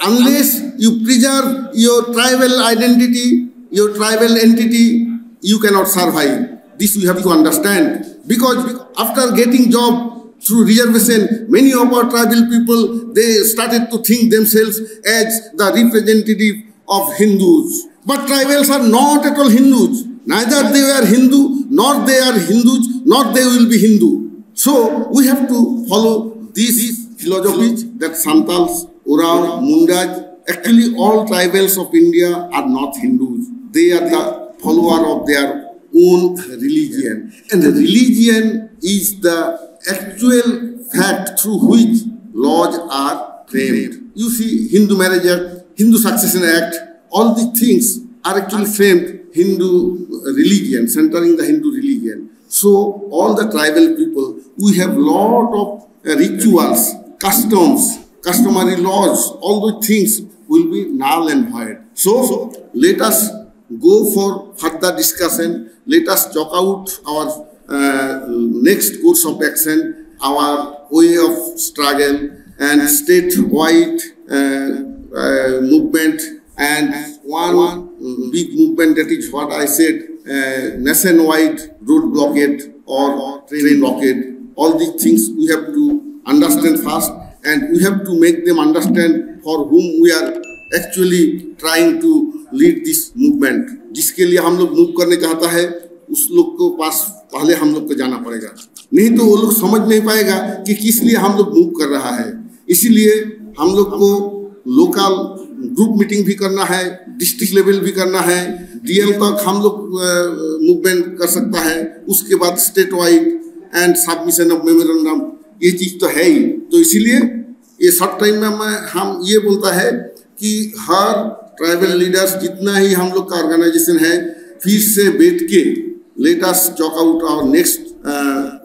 Unless you preserve your tribal identity, your tribal entity, you cannot survive. This we have to understand. Because after getting job through reservation, many of our tribal people, they started to think themselves as the representative of Hindus. But tribals are not at all Hindus. Neither they are Hindu, nor they are Hindus, nor they will be Hindu. So we have to follow these philosophies that Santals, Oraon, Mundas, actually all tribals of India are not Hindus. They are the follower of their own religion. And religion is the actual fact through which laws are framed. You see, Hindu Marriage Act, Hindu Succession Act, all these things are actually framed Hindu religion, centering the Hindu religion. So all the tribal people, we have lot of uh, rituals, customs, customary laws, all those things will be null and void. So, so let us go for further discussion. Let us chalk out our uh, next course of action, our way of struggle, and statewide uh, uh, movement, and one big movement, that is what I said, uh, nationwide road blockade or train blockade. All these things we have to understand first, and we have to make them understand for whom we are actually trying to lead this movement. जिसके लिए हम लोग move करने चाहता है, उस लोग को पास पहले हम लोग को जाना पड़ेगा, नहीं तो वो लोग समझ नहीं पाएगा कि किस लिए हम लोग मूव कर रहा है। इसीलिए हम लोग को लोकल ग्रुप मीटिंग भी करना है, डिस्ट्रिक्ट लेवल भी करना है, डीएम तक हम लोग मूवमेंट कर सकता है। उसके बाद state wide and submission of memorandum, ये चीज तो है ही। तो इसीलिए ये शॉर्ट टाइम में मैं हम ये बोलता है कि हर ट्राइबल लीडर्स, जितना ही हम लोग का ऑर्गेनाइजेशन है, फिर से बैठ के let us chalk out our next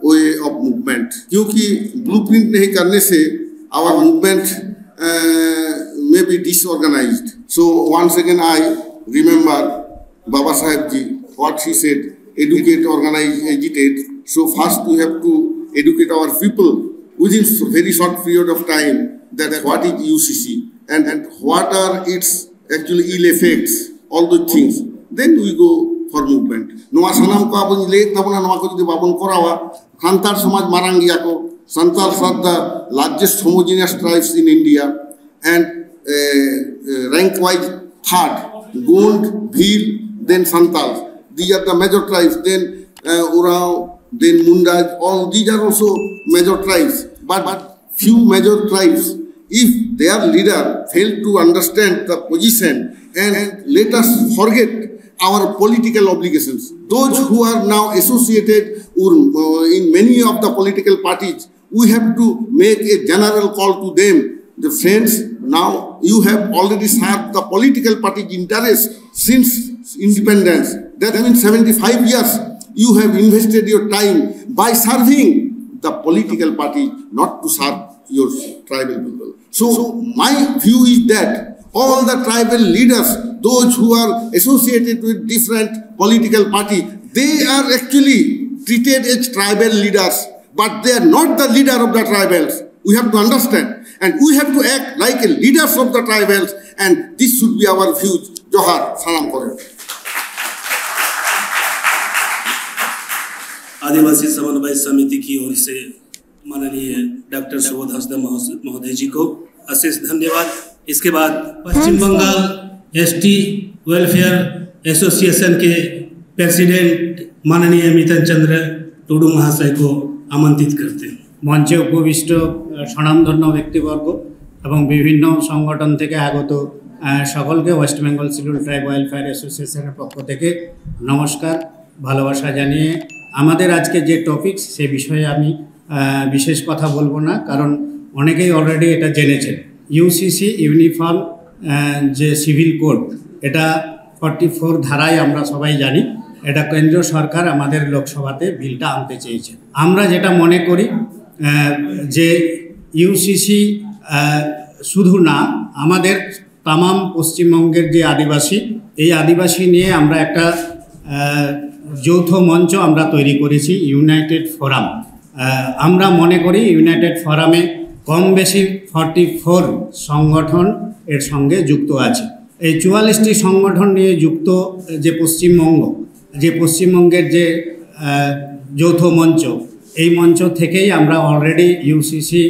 way of movement, क्योंकि ब्लूप्रिंट नहीं करने से our movement may be disorganized. So once again I remember Baba Saheb ji, what he said, educate, organize, agitate. So first we have to educate our people within very short period of time that what is UCC and, and what are its actually ill effects, all those things. Then we go for movement. ᱱᱚᱣᱟ ᱥᱟᱱᱟᱢ ᱠᱚ ᱟᱵᱚ ᱞᱟᱹᱭᱮᱫ ᱛᱟᱵᱚᱱᱟ, ᱱᱚᱣᱟ ᱠᱚ ᱡᱩᱫᱤ ᱵᱟᱵᱚᱱ ᱠᱚᱨᱟᱣᱟ, ᱥᱟᱱᱛᱟᱲ ᱥᱚᱢᱟᱡᱽ ᱢᱟᱨᱟᱝ ᱜᱮᱭᱟ ᱠᱚ, Santal are the largest homogeneous tribes in India and uh, rank wise third, Gond, Bhil, then Santals. These are the major tribes. Then uh, Oraon, then Mundas, all these are also major tribes. But, but few major tribes, if their leader fail to understand the position and let us forget our political obligations, those who are now associated or uh, in many of the political parties, we have to make a general call to them. The friends, now you have already served the political party's interest since independence. That means seventy-five years you have invested your time by serving the political party, not to serve your tribal people. So my view is that All the tribal leaders, those who are associated with different political party, they are actually treated as tribal leaders, but they are not the leader of the tribals. We have to understand, and we have to act like a leaders of the tribals, and this should be our views. Johar, salam koreo. आदिवासी समन्वय समिति की ओर से माननीय doctor Subodh Hansda महोदय जी को अशेष धन्यवाद। इसके बाद पश्चिम बंगाल एसटी वेलफेयर एसोसिएशन के प्रेसिडेंट माननीय मिथन चंद्र टुडू महाशय को आमंत्रित करते हैं। মঞ্চে উপবিষ্ট স্বনামধন্য ব্যক্তিবর্গ এবং বিভিন্ন সংগঠন থেকে আগত সকলকে West Bengal schedule tribe welfare অ্যাসোসিয়েশনের পক্ষ থেকে নমস্কার, ভালোবাসা জানিয়ে আমাদের আজকে যে টপিকস, সে বিষয়ে আমি বিশেষ কথা বলবো না, কারণ অনেকেই অলরেডি এটা জেনেছেন। ইউসিসি ইউনিফর্ম যে সিভিল কোড, এটা ফর্টি ফোর ধারায় আমরা সবাই জানি, এটা কেন্দ্র সরকার আমাদের লোকসভাতে বিলটা আনতে চেয়েছে। আমরা যেটা মনে করি যে ইউসিসি শুধু না, আমাদের তামাম পশ্চিমবঙ্গের যে আদিবাসী, এই আদিবাসী নিয়ে আমরা একটা যৌথ মঞ্চ আমরা তৈরি করেছি, ইউনাইটেড ফোরাম। আমরা মনে করি ইউনাইটেড ফোরামে কম বেশি ফর্টি ফোর সংগঠন এর সঙ্গে যুক্ত আছে। এই চুয়াল্লিশটি সংগঠন নিয়ে যুক্ত যে পশ্চিমবঙ্গ, যে পশ্চিমবঙ্গের যে যৌথ মঞ্চ, এই মঞ্চ থেকেই আমরা অলরেডি ইউসিসি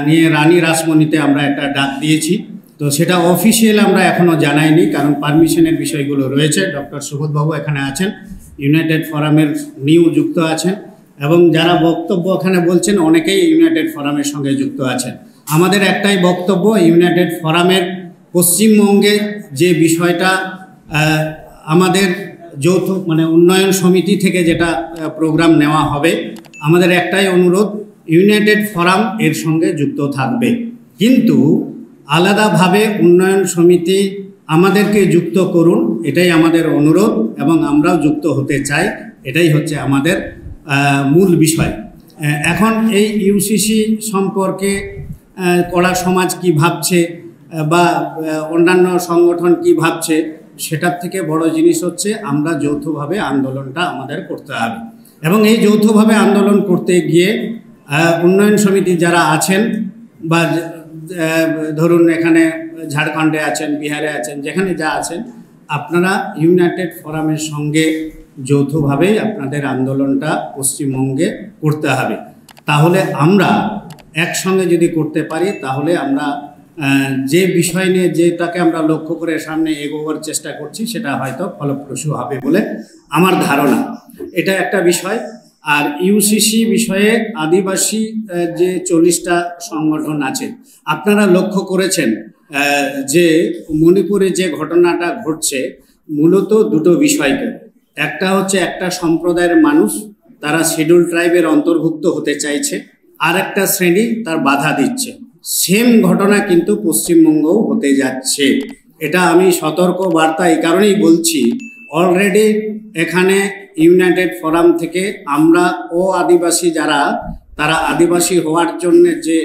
নিয়ে রানী রাসমণিতে আমরা একটা ডাক দিয়েছি। তো সেটা অফিসিয়াল আমরা এখনও জানাইনি, কারণ পারমিশনের বিষয়গুলো রয়েছে। ডক্টর সুবোধবাবু এখানে আছেন, ইউনাইটেড ফোরামের নিউ যুক্ত আছেন, এবং যারা বক্তব্য এখানে বলছেন অনেকেই ইউনাইটেড ফোরামের সঙ্গে যুক্ত আছেন। আমাদের একটাই বক্তব্য, ইউনাইটেড ফোরামের পশ্চিমবঙ্গে যে বিষয়টা আমাদের যৌথ মানে উন্নয়ন সমিতি থেকে যেটা প্রোগ্রাম নেওয়া হবে, আমাদের একটাই অনুরোধ, ইউনাইটেড ফোরাম এর সঙ্গে যুক্ত থাকবে, কিন্তু আলাদাভাবে উন্নয়ন সমিতি আমাদেরকে যুক্ত করুন, এটাই আমাদের অনুরোধ এবং আমরাও যুক্ত হতে চাই। এটাই হচ্ছে আমাদের মূল বিষয়। এখন এই ইউসিসি সম্পর্কে কড়া সমাজ কি ভাবছে, আহ, বা আহ, অন্যান্য সংগঠন কি ভাবছে, সেটার থেকে বড় জিনিস হচ্ছে আমরা যৌথভাবে আন্দোলনটা আমাদের করতে হবে। এবং এই যৌথভাবে আন্দোলন করতে গিয়ে আহ, উন্নয়ন সমিতি যারা আছেন বা আহ, ধরুন এখানে ঝাড়খণ্ডে আছেন, বিহারে আছেন, যেখানে যা আছেন, আপনারা ইউনাইটেড ফোরামের সঙ্গে যৌথভাবেই আপনাদের আন্দোলনটা পশ্চিমবঙ্গে করতে হবে। তাহলে আমরা একসঙ্গে যদি করতে পারি, তাহলে আমরা আহ, যে বিষয় নিয়ে, যেটাকে আমরা লক্ষ্য করে সামনে এগোবার চেষ্টা করছি, সেটা হয়তো ফলপ্রসূ হবে বলে আমার ধারণা। এটা একটা বিষয়। আর ইউসিসি বিষয়ে আদিবাসী আহ, যে চল্লিশটা সংগঠন আছে, আপনারা লক্ষ্য করেছেন আহ, যে মণিপুরে যে ঘটনাটা ঘটছে, মূলত দুটো বিষয়কে। একটা হচ্ছে একটা সম্প্রদায়ের মানুষ, তারা শিডিউল ট্রাইবের অন্তর্ভুক্ত হতে চাইছে, আর একটা শ্রেণী তার বাধা দিচ্ছে। সেম ঘটনা কিন্তু পশ্চিমবঙ্গও হতে যাচ্ছে। এটা আমি সতর্ক বার্তা এই কারণেই বলছি, অলরেডি এখানে ইউনাইটেড ফোরাম থেকে আমরা অ আদিবাসী যারা, তারা আদিবাসী হওয়ার জন্য যে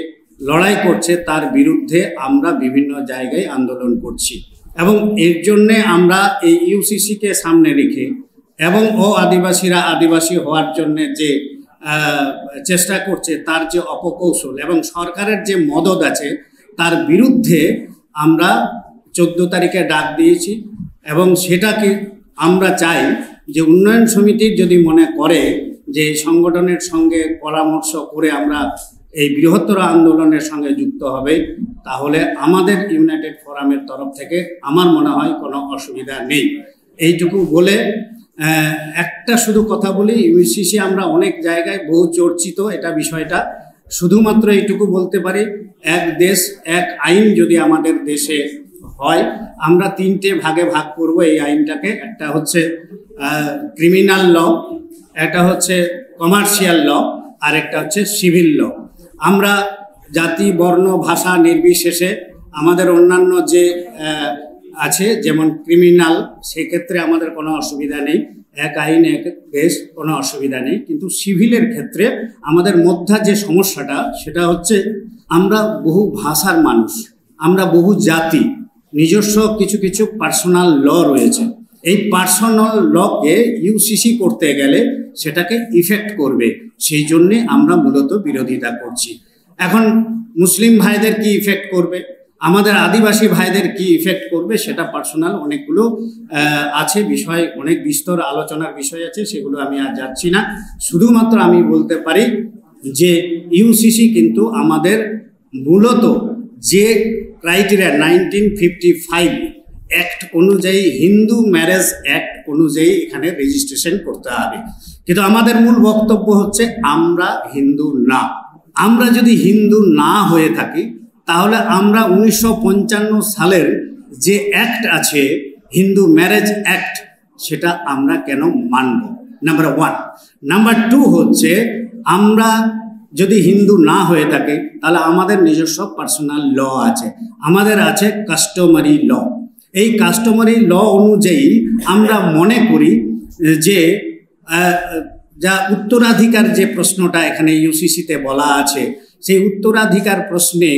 লড়াই করছে, তার বিরুদ্ধে আমরা বিভিন্ন জায়গায় আন্দোলন করছি। এবং এর জন্য আমরা এই ইউসিসি কে সামনে রেখে এবং অ আদিবাসীরা আদিবাসী হওয়ার জন্য যে আহ, চেষ্টা করছে, তার যে অপকৌশল এবং সরকারের যে মদত আছে, তার বিরুদ্ধে আমরা চোদ্দ তারিখে ডাক দিয়েছি। এবং সেটাকে আমরা চাই যে উন্নয়ন সমিতির যদি মনে করে যে এই সংগঠনের সঙ্গে পরামর্শ করে আমরা এই বৃহত্তর আন্দোলনের সঙ্গে যুক্ত হবে, তাহলে আমাদের ইউনাইটেড ফোরামের তরফ থেকে আমার মনে হয় কোনো অসুবিধা নেই। এইটুকু বলে আহ, একটা শুধু কথা বলি, ইউসিসি আমরা অনেক জায়গায় বহু চর্চিত এটা বিষয়টা, শুধুমাত্র এইটুকু বলতে পারি, এক দেশ এক আইন যদি আমাদের দেশে হয়, আমরা তিনটে ভাগে ভাগ করব এই আইনটাকে। একটা হচ্ছে ক্রিমিনাল ল, একটা হচ্ছে কমার্শিয়াল ল, আর একটা হচ্ছে সিভিল ল। আমরা জাতি, বর্ণ, ভাষা নির্বিশেষে আমাদের অন্যান্য যে আহ, আছে, যেমন ক্রিমিনাল, সেক্ষেত্রে আমাদের কোনো অসুবিধা নেই, এক আইন এক দেশ, কোনো অসুবিধা নেই। কিন্তু সিভিলের ক্ষেত্রে আমাদের মধ্যে যে সমস্যাটা, সেটা হচ্ছে আমরা বহু ভাষার মানুষ, আমরা বহু জাতি, নিজস্ব কিছু কিছু পার্সোনাল ল রয়েছে। এই পার্সোনাল লকে ইউসিসি করতে গেলে সেটাকে ইফেক্ট করবে, সেই জন্যে আমরা মূলত বিরোধিতা করছি। এখন মুসলিম ভাইদের কি ইফেক্ট করবে, আমাদের আদিবাসী ভাইদের কি ইফেক্ট করবে, সেটা পার্সোনাল অনেকগুলো আহ, আছে বিষয়, অনেক বিস্তর আলোচনার বিষয় আছে, সেগুলো আমি আর যাচ্ছি না। শুধুমাত্র আমি বলতে পারি যে ইউসিসি কিন্তু আমাদের মূলত যে criteria, nineteen fifty five act অনুযায়ী, হিন্দু ম্যারেজ অ্যাক্ট অনুযায়ী এখানে রেজিস্ট্রেশন করতে হবে। কিন্তু আমাদের মূল বক্তব্য হচ্ছে আমরা হিন্দু না। আমরা যদি হিন্দু না হয়ে থাকি, তাহলে আমরা উনিশশো পঞ্চান্ন সালের যে অ্যাক্ট আছে, হিন্দু ম্যারেজ অ্যাক্ট, সেটা আমরা কেন মানব? Number one. নাম্বার টু হচ্ছে, আমরা যদি হিন্দু না হয়ে থাকি, তাহলে আমাদের নিজস্ব পার্সোনাল ল আছে, আমাদের আছে কাস্টমারি ল। এই কাস্টমারি ল অনুযায়ী আমরা মনে করি যে আহ, যা উত্তরাধিকার, যে প্রশ্নটা এখানে ইউসিসিতে বলা আছে, সেই উত্তরাধিকার প্রশ্নে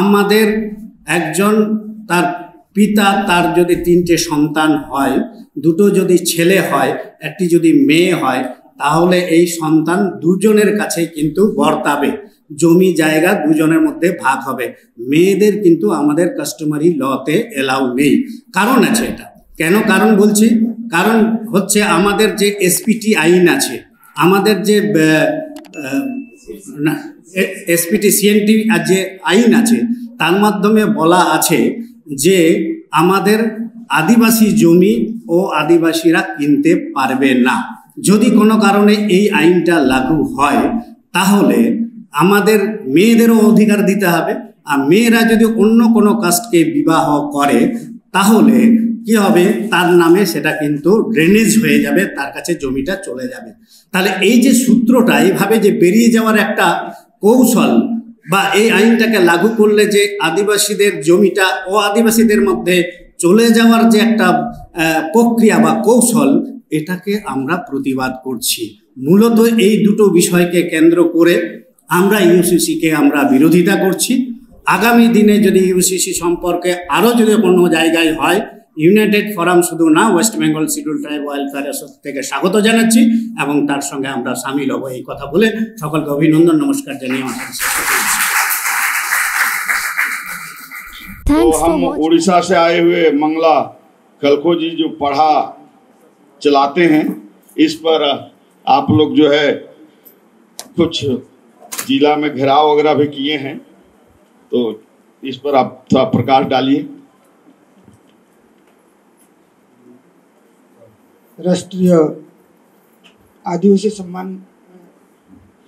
আমাদের একজন, তার পিতা, তার যদি তিনটে সন্তান হয়, দুটো যদি ছেলে হয়, একটি যদি মেয়ে হয়, তাহলে এই সন্তান দুজনের কাছে কিন্তু বর্তাবে, জমি জায়গা দুজনের মধ্যে ভাগ হবে। মেয়েদের কিন্তু আমাদের কাস্টমারি লতে এলাউ নেই। কারণ আছে এটা। কেন কারণ বলছি? কারণ হচ্ছে আমাদের যে এসপিটি আইন আছে, আমাদের যে আহ, আহ, না, এসপিটি সিএনটি আর যে আইন আছে, তার মাধ্যমে বলা আছে যে আমাদের আদিবাসী জমি ও আদিবাসীরা কিনতে পারবে না। যদি কোনো কারণে এই আইনটা লাগু হয়, তাহলে আমাদের মেয়েদেরও অধিকার দিতে হবে। আর মেয়েরা যদি অন্য কোনো কাস্টকে বিবাহ করে, তাহলে কি হবে? তার নামে সেটা কিন্তু ড্রেনেজ হয়ে যাবে, তার কাছে জমিটা চলে যাবে। তাহলে এই যে সূত্রটা এইভাবে যে বেরিয়ে যাওয়ার একটা কৌশল, বা এই আইনটাকে লাগু করলে যে আদিবাসীদের জমিটা ও আদিবাসীদের মধ্যে চলে যাওয়ার যে একটা আহ, প্রক্রিয়া বা কৌশল, এটাকে আমরা প্রতিবাদ করছি। মূলত এই দুটো বিষয়কে কেন্দ্র করে আমরা ইউসিসিকে আমরা বিরোধিতা করছি। আগামী দিনে যদি ইউসিসি সম্পর্কে আরও যদি কোনো জায়গায় হয়, ইউনাইটেড ফোরাম শুধু না, West Bengal schedule tribe welfare association থেকে স্বাগত জানাচ্ছি এবং তার সঙ্গে আমরা সামিল হব। এই কথা বলে সকলকে অভিনন্দন, নমস্কার জানিয়ে আমার কথা শেষ করছি। तो हम उड़ीसा से आए हुए मंगला कलखो जी जो पड़हा चलाते हैं, इस पर आप लोग जो है कुछ जिला में घेराव वगैरह भी किए हैं, तो इस पर आप थोड़ा प्रकाश डालिए। राष्ट्रीय आदिवासी सम्मान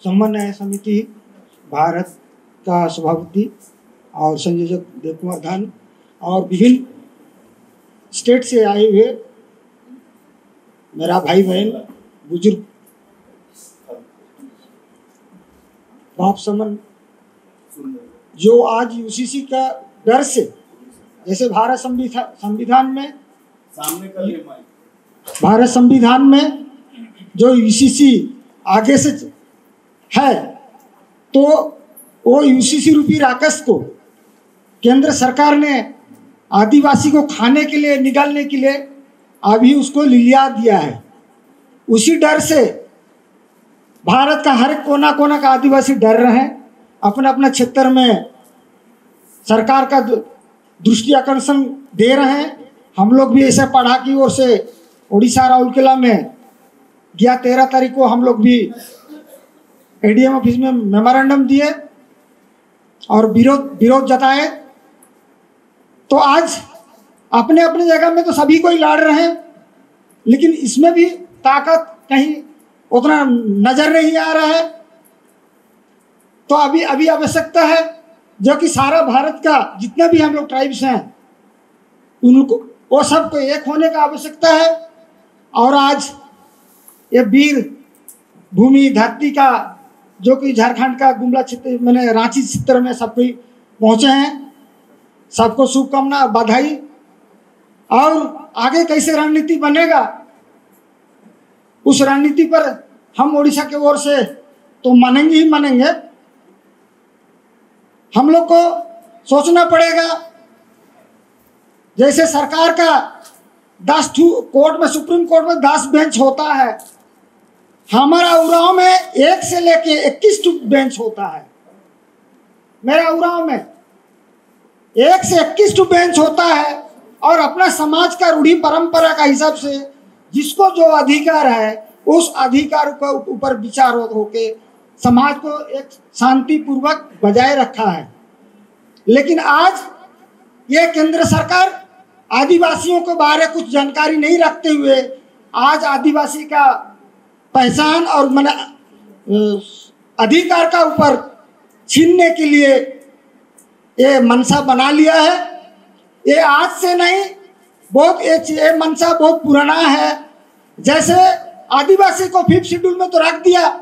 समन्वय समिति भारत का सभापति और संयोजक देव कुमार धान और विभिन्न स्टेट से आए हुए मेरा भाई बहन, बुजुर्ग, बाप समन, जो आज यूसीसी का डर से, जैसे भारत संविधा- संविधान में, भारत संविधान में जो यूसीसी आगे से है, तो वो यूसीसी रूपी राक्षस को केंद्र सरकार ने आदिवासी को खाने के लिए, निगलने के लिए अभी उसको लिलिया दिया है। उसी डर से भारत का हर कोना कोना का आदिवासी डर रहे हैं, अपने अपने क्षेत्र में सरकार का दु- दृष्टि आकर्षण दे रहे हैं। हम लोग भी ऐसे पड़हा की ओर से उड़ीसा राउरकेला में गया तेरह तारीख को हम लोग भी एडीएम ऑफिस में मेमोरेंडम दिए और विरोध विरोध जताए। तो आज अपने अपने जगह में तो सभी कोई लड़ रहे हैं, लेकिन इसमें भी ताकत कहीं उतना नजर नहीं आ रहा है। तो अभी अभी आवश्यकता है जो कि सारा भारत का जितने भी हम लोग ट्राइब्स हैं, उनको, वो सबको एक होने का आवश्यकता है। और आज ये वीर भूमि धरती का, जो कि झारखंड का गुमला क्षेत्र, मैंने रांची क्षेत्र में सब कोई पहुंचे हैं, सबको शुभकामना, बधाई। और आगे कैसे रणनीति बनेगा, उस रणनीति पर हम उड़ीसा के ओर से तो मानेंगे ही मानेंगे। हम लोग को सोचना पड़ेगा। जैसे सरकार का दस ठू कोर्ट में, सुप्रीम कोर्ट में दस बेंच होता है, हमारा उरांव में एक से लेके इक्कीस ठू बेंच होता है। मेरा उरांव में एक से इक्कीस ठू बेंच होता है और अपना समाज का रूढ़ी परंपरा का हिसाब से जिसको जो अधिकार है, उस अधिकार के ऊपर विचार हो- होके समाज को एक शांतिपूर्वक बजाय रखा है। लेकिन आज ये केंद्र सरकार आदिवासियों के बारे कुछ जानकारी नहीं रखते हुए आज आदिवासी का पहचान और, मैंने, अ, अधिकार का ऊपर छीनने के लिए ये मनसा बना लिया है। ये आज से नहीं, बहुत ये, ये मनसा बहुत पुराना है। जैसे आदिवासी को फिफ्थ शेड्यूल में तो रख दिया,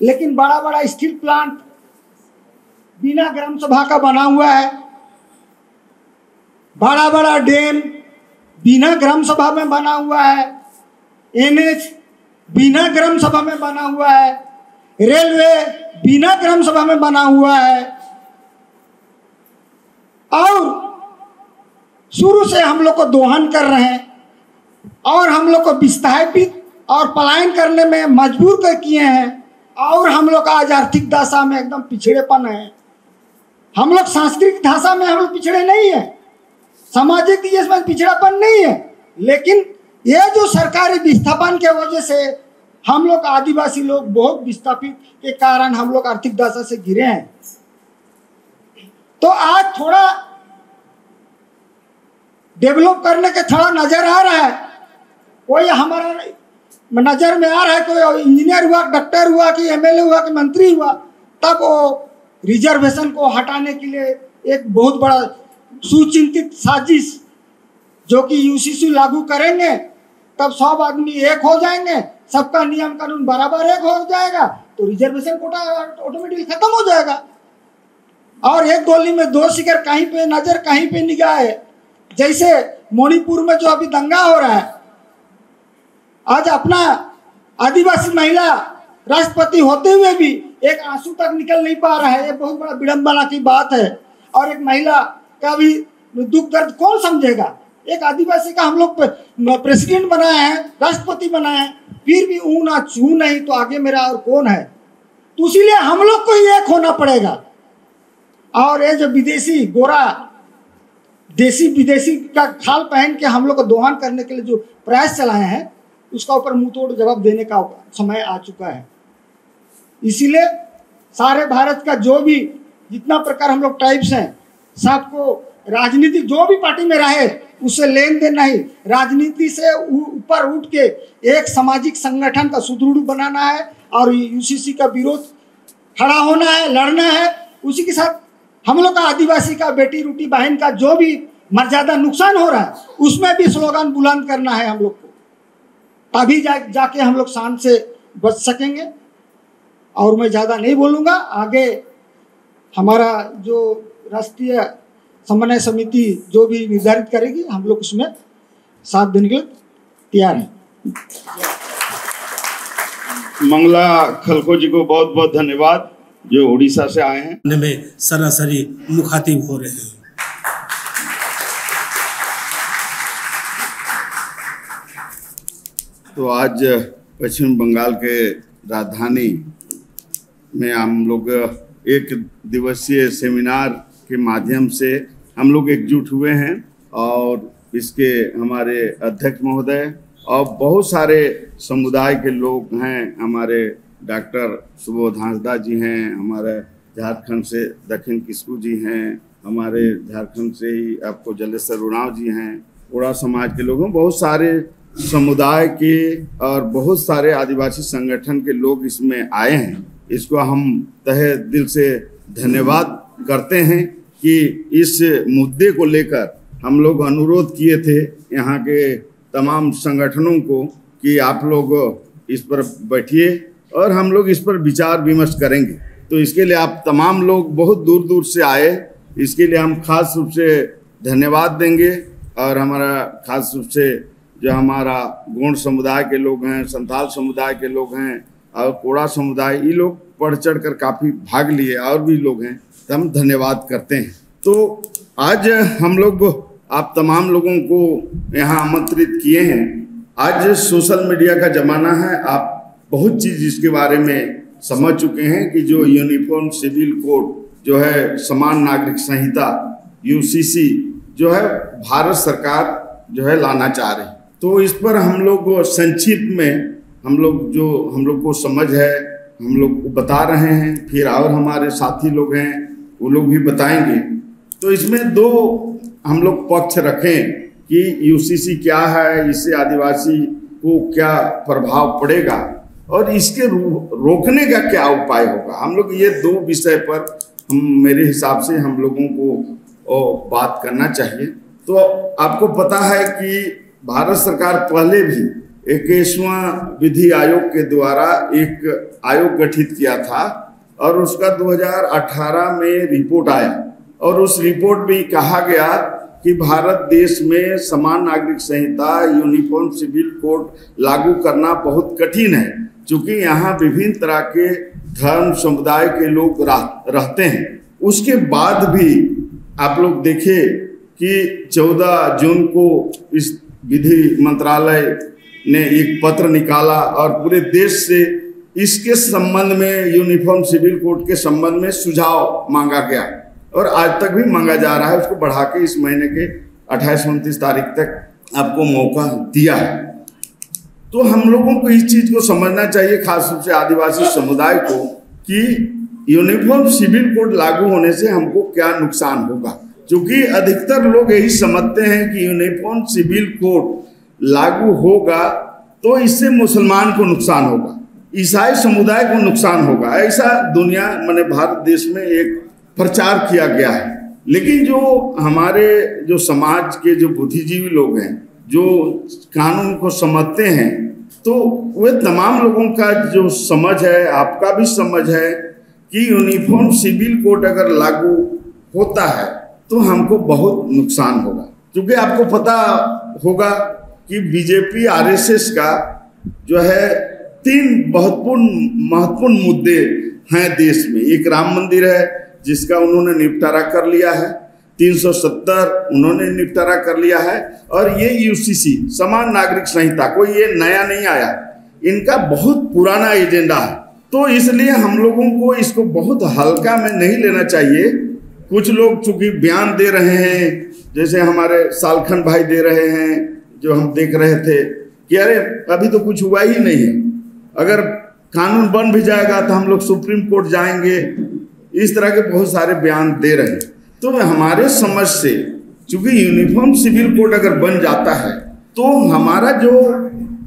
लेकिन बड़ा बड़ा स्टील प्लांट बिना ग्राम सभा का बना हुआ है, बड़ा बड़ा डैम बिना ग्राम सभा में बना हुआ है, एनएच बिना ग्राम सभा में बना हुआ है, रेलवे बिना ग्राम सभा में बना हुआ है। और शुरू से हम लोग को दोहन कर रहे हैं और हम लोग को विस्थापित और पलायन करने में मजबूर कर किए हैं। और हम लोग आज आर्थिक दशा में एकदम पिछड़ेपन है। हम लोग सांस्कृतिक दशा में हम लोग पिछड़े नहीं है, सामाजिक दृष्टि से पिछड़ापन नहीं है, लेकिन ये जो सरकारी विस्थापन के वजह से हम लोग आदिवासी लोग बहुत विस्थापित के कारण हम लोग आर्थिक दशा से घिरे हैं। तो आज थोड़ा डेवलप करने के थोड़ा नजर आ रहा है, कोई हमारा नजर में आ रहा है, कोई इंजीनियर हुआ, डॉक्टर हुआ कि एमएलए हुआ कि मंत्री हुआ, तब वो रिजर्वेशन को हटाने के लिए एक बहुत बड़ा सुचिंतित साजिश, जो कि यूसीसी लागू करेंगे, तब सब आदमी एक हो जाएंगे, सबका नियम कानून बराबर एक हो जाएगा, तो रिजर्वेशन कोटा ऑटोमेटिकली खत्म हो जाएगा। और एक गोली में दो शिकार, कहीं पे नजर कहीं पे निगाह है। जैसे मणिपुर में जो अभी दंगा हो रहा है, आज अपना आदिवासी महिला राष्ट्रपति होते हुए भी एक आंसू तक निकल नहीं पा रहा है। ये बहुत बड़ा विडंबना की बात है। और एक महिला का भी दुख दर्द कौन समझेगा? एक आदिवासी का हम लोग प्रेसिडेंट बनाए हैं, राष्ट्रपति बनाए हैं, फिर भी ऊ ना छू नहीं, तो आगे मेरा और कौन है? तो इसीलिए हम लोग को ही एक होना पड़ेगा। और ये जो विदेशी गोरा, देसी विदेशी का खाल पहन के हम लोग को दोहन करने के लिए जो प्रयास चलाए हैं, उसका ऊपर मुंहतोड़ जवाब देने का समय आ चुका है। इसीलिए सारे भारत का जो भी, जितना प्रकार हम लोग ट्राइब्स हैं, सबको राजनीतिक जो भी पार्टी में रहे, उससे लेन देन नहीं। राजनीति से ऊ- ऊपर उठ के एक सामाजिक संगठन का सुदृढ़ बनाना है और यूसीसी का विरोध खड़ा होना है, लड़ना है। उसी के साथ हम लोग का आदिवासी का, बेटी रोटी बहन का जो भी मर्यादा नुकसान हो रहा है, उसमें भी स्लोगन बुलंद करना है हम लोग को, तभी जा, जाके हम लोग शान से बच सकेंगे। और मैं ज़्यादा नहीं बोलूँगा, आगे हमारा जो राष्ट्रीय समन्वय समिति जो भी निर्धारित करेगी, हम लोग उसमें साथ देने के लिए तैयार हैं। मंगला खलखो जी को बहुत बहुत धन्यवाद, जो उड़ीसा से आए हैं। में सरासरी मुखातिब हो रहे हैं। तो आज पश्चिम बंगाल के राजधानी में हम लोग एक दिवसीय सेमिनार के माध्यम से हम लोग एकजुट हुए हैं और इसके हमारे अध्यक्ष महोदय और बहुत सारे समुदाय के लोग हैं। हमारे डॉक्टर सुबोध हांसदा जी हैं, हमारे झारखंड से दक्षिण किस्कू जी हैं, हमारे झारखंड से ही आपको जलेश्वर उरांव जी हैं, ओड़ा समाज के लोग हैं, बहुत सारे समुदाय के और बहुत सारे आदिवासी संगठन के लोग इसमें आए हैं। इसको हम तहे दिल से धन्यवाद करते हैं कि इस मुद्दे को लेकर हम लोग अनुरोध किए थे यहाँ के तमाम संगठनों को कि आप लोग इस पर बैठिए और हम लोग इस पर विचार विमर्श करेंगे। तो इसके लिए आप तमाम लोग बहुत दूर दूर से आए, इसके लिए हम खास रूप से धन्यवाद देंगे। और हमारा खास रूप से जो हमारा गोंड समुदाय के लोग हैं, संथाल समुदाय के लोग हैं, और कोड़ा समुदाय, ये लोग बढ़ चढ़ कर काफी भाग लिए, और भी लोग हैं, तो हम धन्यवाद करते हैं। तो आज हम लोग आप तमाम लोगों को यहाँ आमंत्रित किए हैं। आज सोशल मीडिया का जमाना है, आप बहुत चीज इसके बारे में समझ चुके हैं कि जो यूनिफॉर्म सिविल कोड जो है, समान नागरिक संहिता, यूसीसी, जो है, भारत सरकार जो है लाना चाह रही। तो इस पर हम लोग संक्षिप्त में, हम लोग जो, हम लोग को समझ है, हम लोग बता रहे हैं, फिर और हमारे साथी लोग हैं, वो लोग भी बताएंगे। तो इसमें दो हम लोग पक्ष रखें कि यूसीसी क्या है, इससे आदिवासी को क्या प्रभाव पड़ेगा और इसके रो-, रोकने का क्या उपाय होगा। हम लोग ये दो विषय पर हम, मेरे हिसाब से हम लोगों को, ओ, बात करना चाहिए। तो आपको पता है कि भारत सरकार पहले भी इक्कीसवाँ विधि आयोग के द्वारा एक आयोग गठित किया था और उसका दो हज़ार अठारह में रिपोर्ट आया और उस रिपोर्ट में कहा गया कि भारत देश में समान नागरिक संहिता, यूनिफॉर्म सिविल कोड लागू करना बहुत कठिन है, क्योंकि यहाँ विभिन्न तरह के धर्म समुदाय के लोग रह, रहते हैं। उसके बाद भी आप लोग देखें कि चौदह जून को इस विधि मंत्रालय ने एक पत्र निकाला और पूरे देश से इसके संबंध में, यूनिफॉर्म सिविल कोड के संबंध में सुझाव मांगा गया और आज तक भी मांगा जा रहा है। उसको बढ़ा के इस महीने के अट्ठाईस उनतीस तारीख तक आपको मौका दिया है। तो हम लोगों को इस चीज को समझना चाहिए, खास रूप से आदिवासी समुदाय को, कि यूनिफॉर्म सिविल कोड लागू होने से हमको क्या नुकसान होगा, क्योंकि अधिकतर लोग यही समझते हैं कि यूनिफॉर्म सिविल कोड लागू होगा तो इससे मुसलमान को नुकसान होगा, ईसाई समुदाय को नुकसान होगा। ऐसा दुनिया, माने भारत देश में एक प्रचार किया गया है। लेकिन जो हमारे, जो समाज के जो बुद्धिजीवी लोग हैं, जो कानून को समझते हैं, तो वे तमाम लोगों का जो समझ है, आपका भी समझ है कि यूनिफॉर्म सिविल कोड अगर लागू होता है तो हमको बहुत नुकसान होगा, क्योंकि आपको पता होगा कि बीजेपी आरएसएस का जो है तीन महत्वपूर्ण महत्वपूर्ण मुद्दे हैं देश में। एक राम मंदिर है, जिसका उन्होंने निपटारा कर लिया है, तीन सौ सत्तर उन्होंने निपटारा कर लिया है, और ये यूसीसी, समान नागरिक संहिता, कोई ये नया नहीं आया, इनका बहुत पुराना एजेंडा है। तो इसलिए हम लोगों को इसको बहुत हल्का में नहीं लेना चाहिए। कुछ लोग चूंकि बयान दे रहे हैं, जैसे हमारे सालखन भाई दे रहे हैं, जो हम देख रहे थे कि अरे, अभी तो कुछ हुआ ही नहीं है, अगर कानून बन भी जाएगा तो हम लोग सुप्रीम कोर्ट जाएंगे, इस तरह के बहुत सारे बयान दे रहे हैं। तो हमारे समझ से, चूंकि यूनिफॉर्म सिविल कोड अगर बन जाता है, तो हमारा जो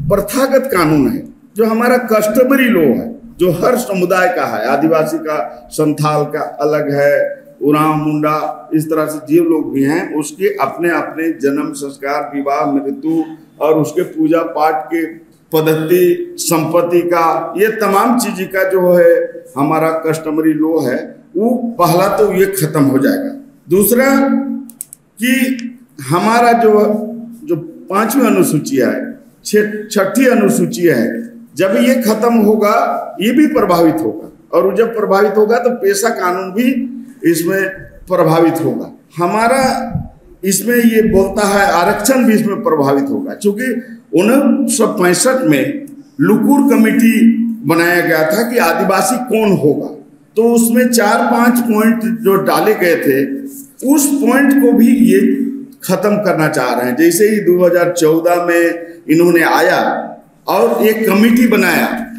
प्रथागत कानून है, जो हमारा कस्टमरी लॉ है, जो हर समुदाय का है, आदिवासी का, संथाल का अलग है, उरांव, मुंडा, इस तरह से जो लोग भी हैं, उसके अपने अपने जन्म, संस्कार, विवाह, मृत्यु और उसके पूजा पाठ के पद्धति, संपत्ति का, ये तमाम चीज का जो है हमारा कस्टमरी लॉ है, वो पहला तो ये खत्म हो जाएगा। दूसरा कि हमारा जो जो पांचवी अनुसूची है, छठ- छठी अनुसूची है, जब ये खत्म होगा, ये भी प्रभावित होगा, और वो जब प्रभावित होगा तो पेशा कानून भी इसमें प्रभावित होगा। हमारा इसमें ये बोलता है, आरक्षण भी इसमें प्रभावित होगा, क्योंकि उन्नीस सौ पैंसठ में लुकुर कमेटी बनाया गया था कि आदिवासी कौन होगा, तो उसमें चार पांच पॉइंट जो डाले गए थे, उस पॉइंट को भी ये खत्म करना चाह रहे हैं। जैसे ही दो हज़ार चौदह में इन्होंने आया और एक कमेटी बनाया,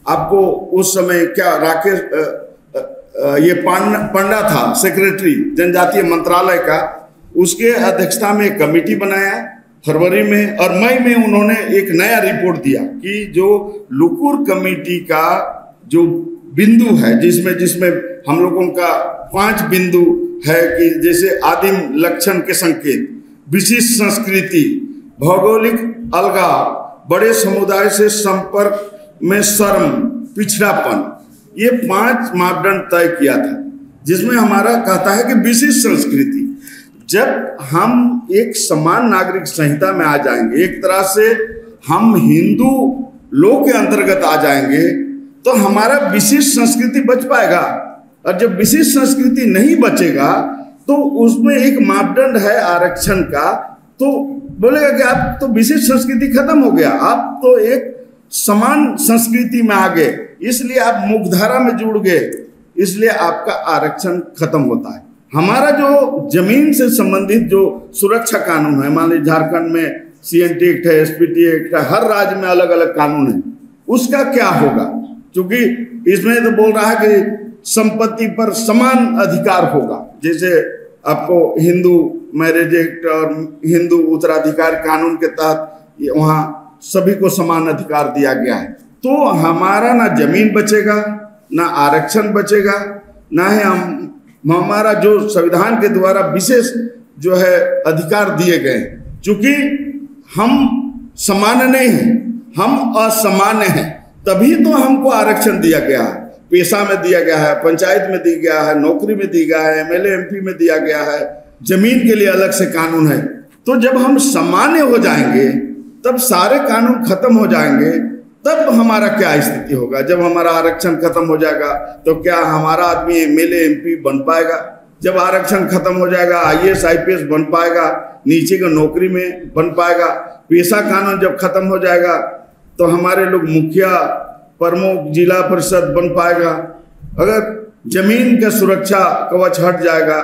आपको उस समय क्या राकेश, अ, अ, अ, ये पांड- पंडा था सेक्रेटरी जनजातीय मंत्रालय का, उसके अध्यक्षता में एक कमेटी बनाया फरवरी में, और मई में उन्होंने एक नया रिपोर्ट दिया कि जो लुकुर कमेटी का जो बिंदु है, जिसमें जिसमें हम लोगों का पांच बिंदु है कि जैसे आदिम लक्षण के संकेत, विशिष्ट संस्कृति, भौगोलिक अलगाव, बड़े समुदाय से संपर्क में शर्म, पिछड़ापन, ये पांच मापदंड तय किया था, जिसमें हमारा कहता है कि विशिष्ट संस्कृति। जब हम एक समान नागरिक संहिता में आ जाएंगे, एक तरह से हम हिंदू लो के अंतर्गत आ जाएंगे, तो हमारा विशिष्ट संस्कृति बच पाएगा? और जब विशिष्ट संस्कृति नहीं बचेगा, तो उसमें एक मापदंड है आरक्षण का, तो बोलेगा कि आप तो विशिष्ट संस्कृति खत्म हो गया, आप तो एक समान संस्कृति में आ गए, इसलिए आप मुख्यधारा में जुड़ गए, इसलिए आपका आरक्षण खत्म होता है। हमारा जो जमीन से संबंधित जो सुरक्षा कानून है, मान लीजिए झारखंड में सीएनटी एक्ट है, एसपीटी एक्ट है, हर राज्य में अलग अलग कानून है, उसका क्या होगा? क्योंकि इसमें तो बोल रहा है कि संपत्ति पर समान अधिकार होगा, जैसे आपको हिंदू मैरिज एक्ट और हिंदू उत्तराधिकार कानून के तहत वहाँ सभी को समान अधिकार दिया गया है। तो हमारा ना जमीन बचेगा, ना आरक्षण बचेगा, ना ही हम हमारा जो संविधान के द्वारा विशेष जो है अधिकार दिए गए, चूंकि हम समान नहीं हैं, हम असामान्य हैं, तभी तो हमको आरक्षण दिया गया है। पेशा में दिया गया है, पंचायत में दिया गया है, नौकरी में दिया गया है, एमएलए एमपी में दिया गया है, जमीन के लिए अलग से कानून है। तो जब हम सामान्य हो जाएंगे, तब सारे कानून खत्म हो जाएंगे, तब हमारा क्या स्थिति होगा? जब हमारा आरक्षण खत्म हो जाएगा, तो क्या हमारा आदमी एमएलए एमपी बन पाएगा? जब आरक्षण खत्म हो जाएगा, आईएएस आईपीएस बन पाएगा, नीचे की नौकरी में बन पाएगा? पेशा कानून जब खत्म हो जाएगा, तो हमारे लोग मुखिया, प्रमुख, जिला परिषद बन पाएगा? अगर जमीन का सुरक्षा कवच हट जाएगा,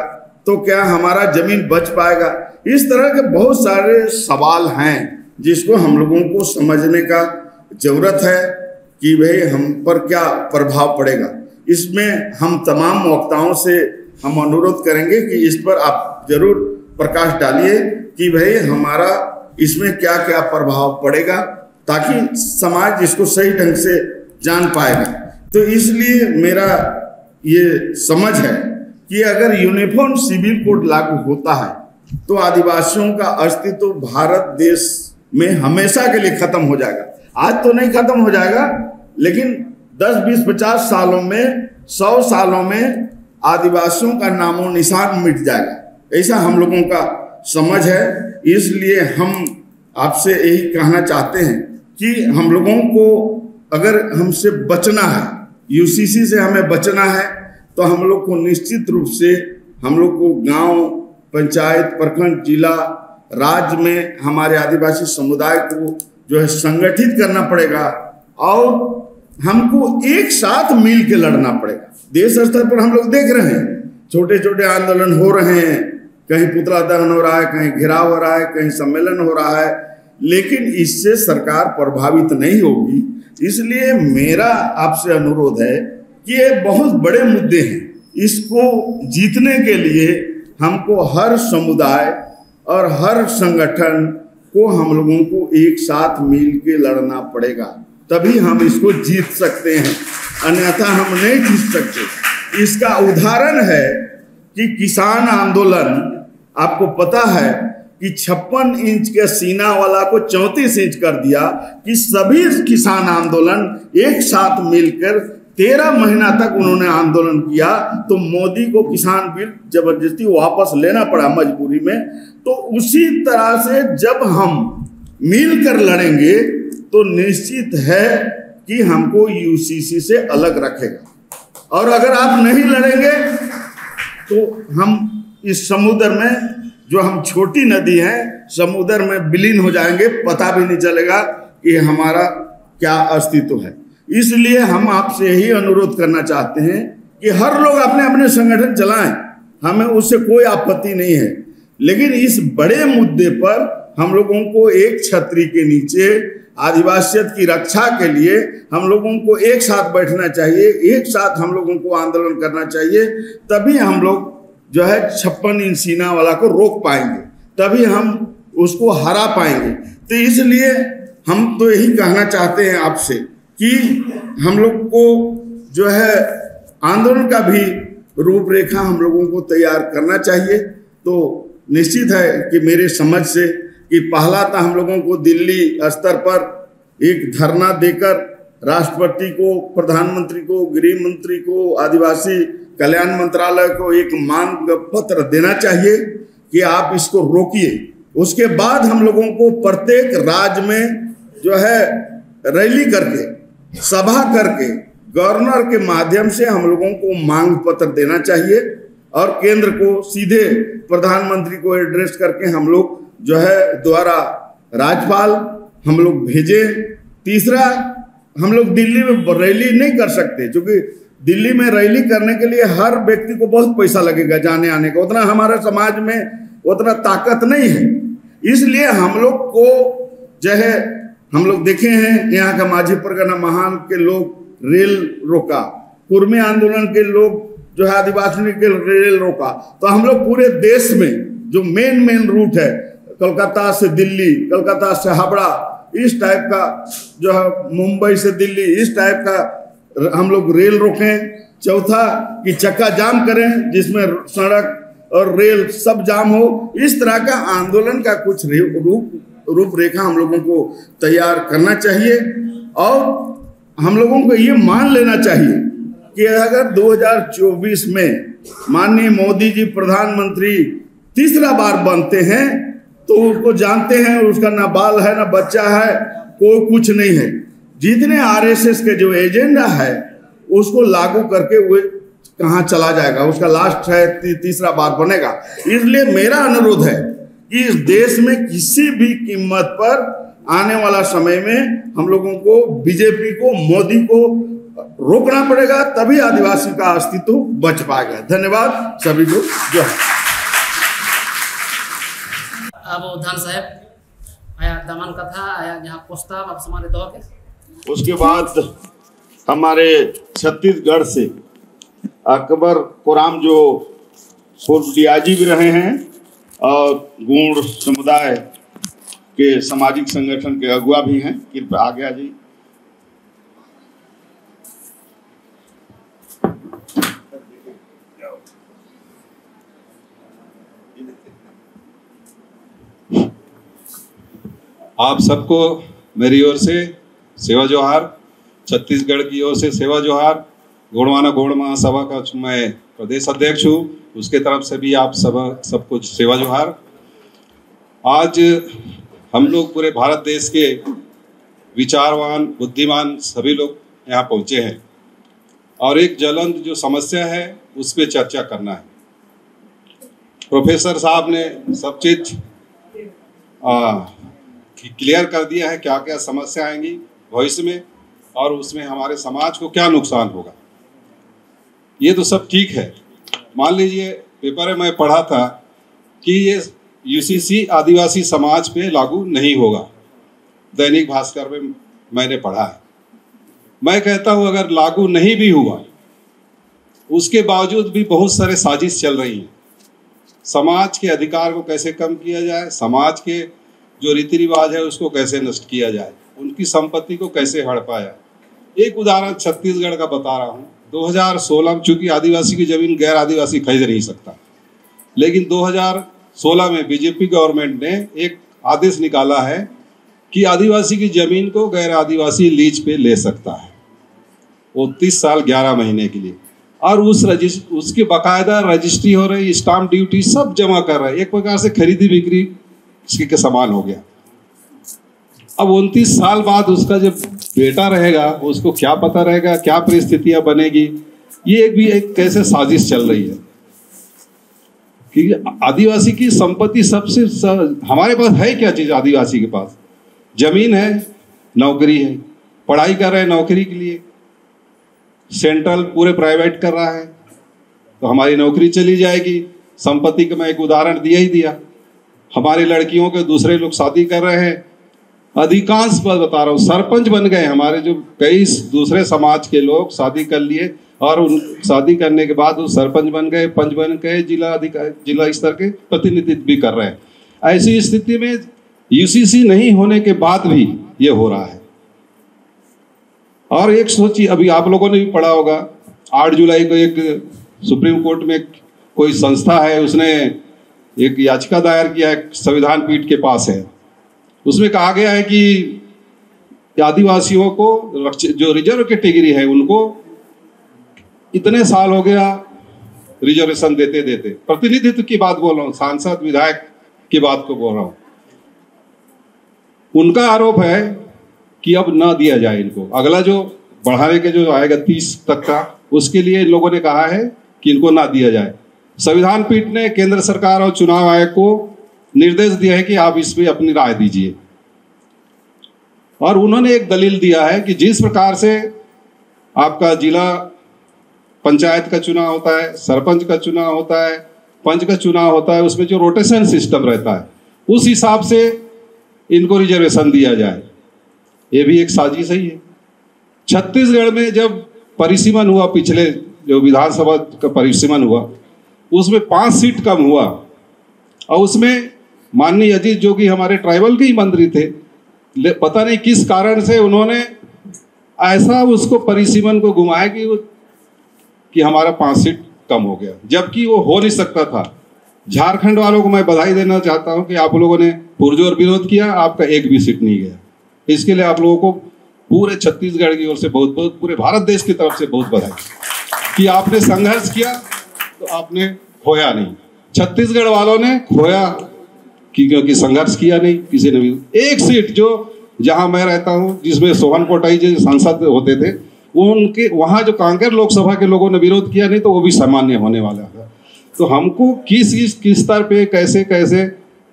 तो क्या हमारा जमीन बच पाएगा? इस तरह के बहुत सारे सवाल हैं, जिसको हम लोगों को समझने का जरूरत है कि भाई, हम पर क्या प्रभाव पड़ेगा। इसमें हम तमाम वक्ताओं से हम अनुरोध करेंगे कि इस पर आप जरूर प्रकाश डालिए कि भाई, हमारा इसमें क्या क्या प्रभाव पड़ेगा, ताकि समाज इसको सही ढंग से जान पाएगा। तो इसलिए मेरा ये समझ है कि अगर यूनिफॉर्म सिविल कोड लागू होता है, तो आदिवासियों का अस्तित्व भारत देश में हमेशा के लिए खत्म हो जाएगा। आज तो नहीं खत्म हो जाएगा, लेकिन दस, बीस, पचास सालों में, सौ सालों में आदिवासियों का नामो निशान मिट जाएगा, ऐसा हम लोगों का समझ है। इसलिए हम आपसे यही कहना चाहते हैं कि हम लोगों को अगर हमसे बचना है, यूसीसी से हमें बचना है, तो हम लोग को निश्चित रूप से हम लोग को गांव, पंचायत, प्रखंड, जिला, राज्य में हमारे आदिवासी समुदाय को जो है संगठित करना पड़ेगा और हमको एक साथ मिल के लड़ना पड़ेगा। देश स्तर पर हम लोग देख रहे हैं, छोटे छोटे आंदोलन हो रहे हैं, कहीं पुतला दहन हो रहा है, कहीं घेराव हो रहा है, कहीं सम्मेलन हो रहा है, लेकिन इससे सरकार प्रभावित नहीं होगी। इसलिए मेरा आपसे अनुरोध है कि ये बहुत बड़े मुद्दे हैं, इसको जीतने के लिए हमको हर समुदाय और हर संगठन को हम लोगों को एक साथ मिल के लड़ना पड़ेगा, तभी हम इसको जीत सकते हैं, अन्यथा हम नहीं जीत सकते। इसका उदाहरण है कि किसान आंदोलन, आपको पता है कि छप्पन इंच के सीना वाला को चौंतीस इंच कर दिया, कि सभी किसान आंदोलन एक साथ मिलकर तेरह महीना तक उन्होंने आंदोलन किया, तो मोदी को किसान बिल जबरदस्ती वापस लेना पड़ा मजबूरी में। तो उसी तरह से जब हम मिलकर लड़ेंगे, तो निश्चित है कि हमको यूसीसी से अलग रखेगा। और अगर आप नहीं लड़ेंगे, तो हम इस समुद्र में, जो हम छोटी नदी हैं, समुद्र में विलीन हो जाएंगे, पता भी नहीं चलेगा कि हमारा क्या अस्तित्व है। इसलिए हम आपसे यही अनुरोध करना चाहते हैं कि हर लोग अपने अपने संगठन चलाएं, हमें उससे कोई आपत्ति नहीं है, लेकिन इस बड़े मुद्दे पर हम लोगों को एक छतरी के नीचे आदिवासियत की रक्षा के लिए हम लोगों को एक साथ बैठना चाहिए, एक साथ हम लोगों को आंदोलन करना चाहिए, तभी हम लोग जो है छप्पन इंच सीना वाला को रोक पाएंगे, तभी हम उसको हरा पाएंगे। तो इसलिए हम तो यही कहना चाहते हैं आपसे कि हम लोग को जो है आंदोलन का भी रूपरेखा हम लोगों को तैयार करना चाहिए। तो निश्चित है कि मेरे समझ से कि पहला तो हम लोगों को दिल्ली स्तर पर एक धरना देकर राष्ट्रपति को, प्रधानमंत्री को, गृह मंत्री को, आदिवासी कल्याण मंत्रालय को एक मांग पत्र देना चाहिए कि आप इसको रोकिए। उसके बाद हम लोगों को प्रत्येक राज्य में जो है रैली करके, सभा करके गवर्नर के माध्यम से हम लोगों को मांग पत्र देना चाहिए और केंद्र को सीधे प्रधानमंत्री को एड्रेस करके हम लोग जो है द्वारा राज्यपाल हम लोग भेजें। तीसरा, हम लोग दिल्ली में रैली नहीं कर सकते, क्योंकि दिल्ली में रैली करने के लिए हर व्यक्ति को बहुत पैसा लगेगा जाने आने का, उतना हमारे समाज में उतना ताकत नहीं है। इसलिए हम लोग को जो है, हम लोग देखे हैं यहाँ का माझी परगना महान के लोग रेल रोका, कुर्मी आंदोलन के लोग जो है आदिवासी के रेल रोका। तो हम लोग पूरे देश में जो मेन मेन रूट है, कोलकाता से दिल्ली, कोलकाता से हावड़ा, इस टाइप का जो है मुंबई से दिल्ली, इस टाइप का हम लोग रेल रोकें। चौथा, कि चक्का जाम करें, जिसमें सड़क और रेल सब जाम हो। इस तरह का आंदोलन का कुछ रे- रूप रूपरेखा हम लोगों को तैयार करना चाहिए और हम लोगों को ये मान लेना चाहिए कि अगर दो हज़ार चौबीस में माननीय मोदी जी प्रधानमंत्री तीसरा बार बनते हैं, तो उसको जानते हैं, उसका ना बाल है, ना बच्चा है, कोई कुछ नहीं है। जितने आरएसएस के जो एजेंडा है, उसको लागू करके वो कहाँ चला जाएगा, उसका लास्ट है, ती-, तीसरा बार बनेगा। इसलिए मेरा अनुरोध है कि इस देश में किसी भी कीमत पर आने वाला समय में हम लोगों को, बीजेपी को, मोदी को रोकना पड़ेगा, तभी आदिवासी का अस्तित्व बच पाएगा। धन्यवाद सभी को, जय हिंद। ᱟᱵᱚ ᱫᱷᱟᱱ ᱥᱟᱦᱮᱵᱽ ᱟᱭᱟᱜ ᱫᱟᱢᱟᱱ ᱠᱟᱛᱷᱟ, ᱟᱭᱟᱜ ᱡᱟᱦᱟᱸ ᱯᱨᱚᱥᱛᱟᱵ ᱟᱵᱚ ᱥᱟᱢᱟᱝ ᱨᱮ ᱫᱚᱦᱚ ᱠᱮᱫ᱾ उसके बाद हमारे छत्तीसगढ़ से अकबर कोराम, जो पूर्व डीआईजी भी रहे हैं और गोंड समुदाय के सामाजिक संगठन के अगुआ भी हैं, कृपया आगे आ जाइए। आप सबको मेरी ओर से सेवा जोहार, छत्तीसगढ़ की ओर से सेवा जोहार। गोंडवाना गोंड महासभा का मैं प्रदेश अध्यक्ष हूँ, उसके तरफ से भी आप सब सबको सेवा जोहार। आज हम लोग पूरे भारत देश के विचारवान, बुद्धिमान सभी लोग यहाँ पहुँचे हैं और एक ज्वलंत जो समस्या है, उस पर चर्चा करना है। प्रोफेसर साहब ने सब चीज क्लियर कर दिया है, क्या क्या समस्या आएंगी भविष्य में और उसमें हमारे समाज को क्या नुकसान होगा। ये तो सब ठीक है। मान लीजिए, पेपर में मैं पढ़ा था कि ये यूसीसी आदिवासी समाज पे लागू नहीं होगा, दैनिक भास्कर में मैंने पढ़ा है। मैं कहता हूं, अगर लागू नहीं भी हुआ, उसके बावजूद भी बहुत सारे साजिश चल रही हैं। समाज के अधिकार को कैसे कम किया जाए, समाज के जो रीति रिवाज है, उसको कैसे नष्ट किया जाए, उनकी संपत्ति को कैसे हड़पा जाए। एक उदाहरण छत्तीसगढ़ का बता रहा हूँ। दो हज़ार सोलह में, चूंकि आदिवासी की जमीन गैर आदिवासी खरीद नहीं सकता, लेकिन दो हज़ार सोलह में बीजेपी गवर्नमेंट ने एक आदेश निकाला है कि आदिवासी की जमीन को गैर आदिवासी लीज पे ले सकता है, वो तीस साल ग्यारह महीने के लिए। और उस रजिस्ट उसकी बाकायदा रजिस्ट्री हो रही, स्टाम्प ड्यूटी सब जमा कर रहे हैं, एक प्रकार से खरीदी बिक्री इसके के समान हो गया। अब उनतीस साल बाद उसका जब बेटा रहेगा, उसको क्या पता रहेगा, क्या परिस्थितियां बनेगी। ये एक भी एक कैसे साजिश चल रही है कि आदिवासी की संपत्ति सबसे स, हमारे पास है क्या चीज? आदिवासी के पास जमीन है, नौकरी है, पढ़ाई कर रहे हैं नौकरी के लिए, सेंट्रल पूरे प्राइवेट कर रहा है, तो हमारी नौकरी चली जाएगी। संपत्ति का मैं एक उदाहरण दिया ही दिया। हमारी लड़कियों के दूसरे लोग शादी कर रहे हैं, अधिकांश बात बता रहा हूँ, सरपंच बन गए हमारे, जो कई दूसरे समाज के लोग शादी कर लिए और उन शादी करने के बाद वो सरपंच बन गए, पंच बन गए, जिला अधिकारी, जिला स्तर के प्रतिनिधित्व भी कर रहे हैं। ऐसी स्थिति में यूसीसी नहीं होने के बाद भी ये हो रहा है। और एक सोचिए, अभी आप लोगों ने भी पढ़ा होगा, आठ जुलाई को एक सुप्रीम कोर्ट में कोई संस्था है, उसने एक याचिका दायर किया है, संविधान पीठ के पास है। उसमें कहा गया है कि आदिवासियों को रक्ष- जो रिजर्व कैटेगरी है, उनको इतने साल हो गया रिजर्वेशन देते देते। प्रतिनिधित्व की बात बोल रहा हूँ, सांसद विधायक की बात को बोल रहा हूँ। उनका आरोप है कि अब ना दिया जाए इनको। अगला जो बढ़ाने के जो आएगा तीस तक का, उसके लिए इन लोगों ने कहा है कि इनको ना दिया जाए। संविधान पीठ ने केंद्र सरकार और चुनाव आयोग को निर्देश दिया है कि आप इस पे अपनी राय दीजिए। और उन्होंने एक दलील दिया है कि जिस प्रकार से आपका जिला पंचायत का चुनाव होता है, सरपंच का चुनाव होता है, पंच का चुनाव होता है, उसमें जो रोटेशन सिस्टम रहता है, उस हिसाब से इनको रिजर्वेशन दिया जाए, ये भी एक साजिश ही है। छत्तीसगढ़ में जब परिसीमन हुआ, पिछले जो विधानसभा का परिसीमन हुआ, उसमें पांच सीट कम हुआ और उसमें माननीय अजीत जोगी हमारे ट्राइबल के ही मंत्री थे, ले- पता नहीं किस कारण से उन्होंने ऐसा उसको परिसीमन को घुमाया कि वो, कि हमारा पांच सीट कम हो गया, जबकि वो हो नहीं सकता था। झारखंड वालों को मैं बधाई देना चाहता हूं कि आप लोगों ने पुरजोर विरोध किया, आपका एक भी सीट नहीं गया। इसके लिए आप लोगों को पूरे छत्तीसगढ़ की ओर से बहुत बहुत, पूरे भारत देश की तरफ से बहुत बधाई कि आपने संघर्ष किया तो आपने खोया नहीं। छत्तीसगढ़ वालों ने खोया कि, क्योंकि संघर्ष किया नहीं किसी ने भी। एक सीट जो, जहां मैं रहता हूं, जिसमें सोहन पोटाई जी सांसद होते थे, वो उनके वहां जो कांकेर लोकसभा के लोगों ने विरोध किया नहीं तो वो भी सामान्य होने वाला था। तो हमको किस किस किस स्तर पे कैसे कैसे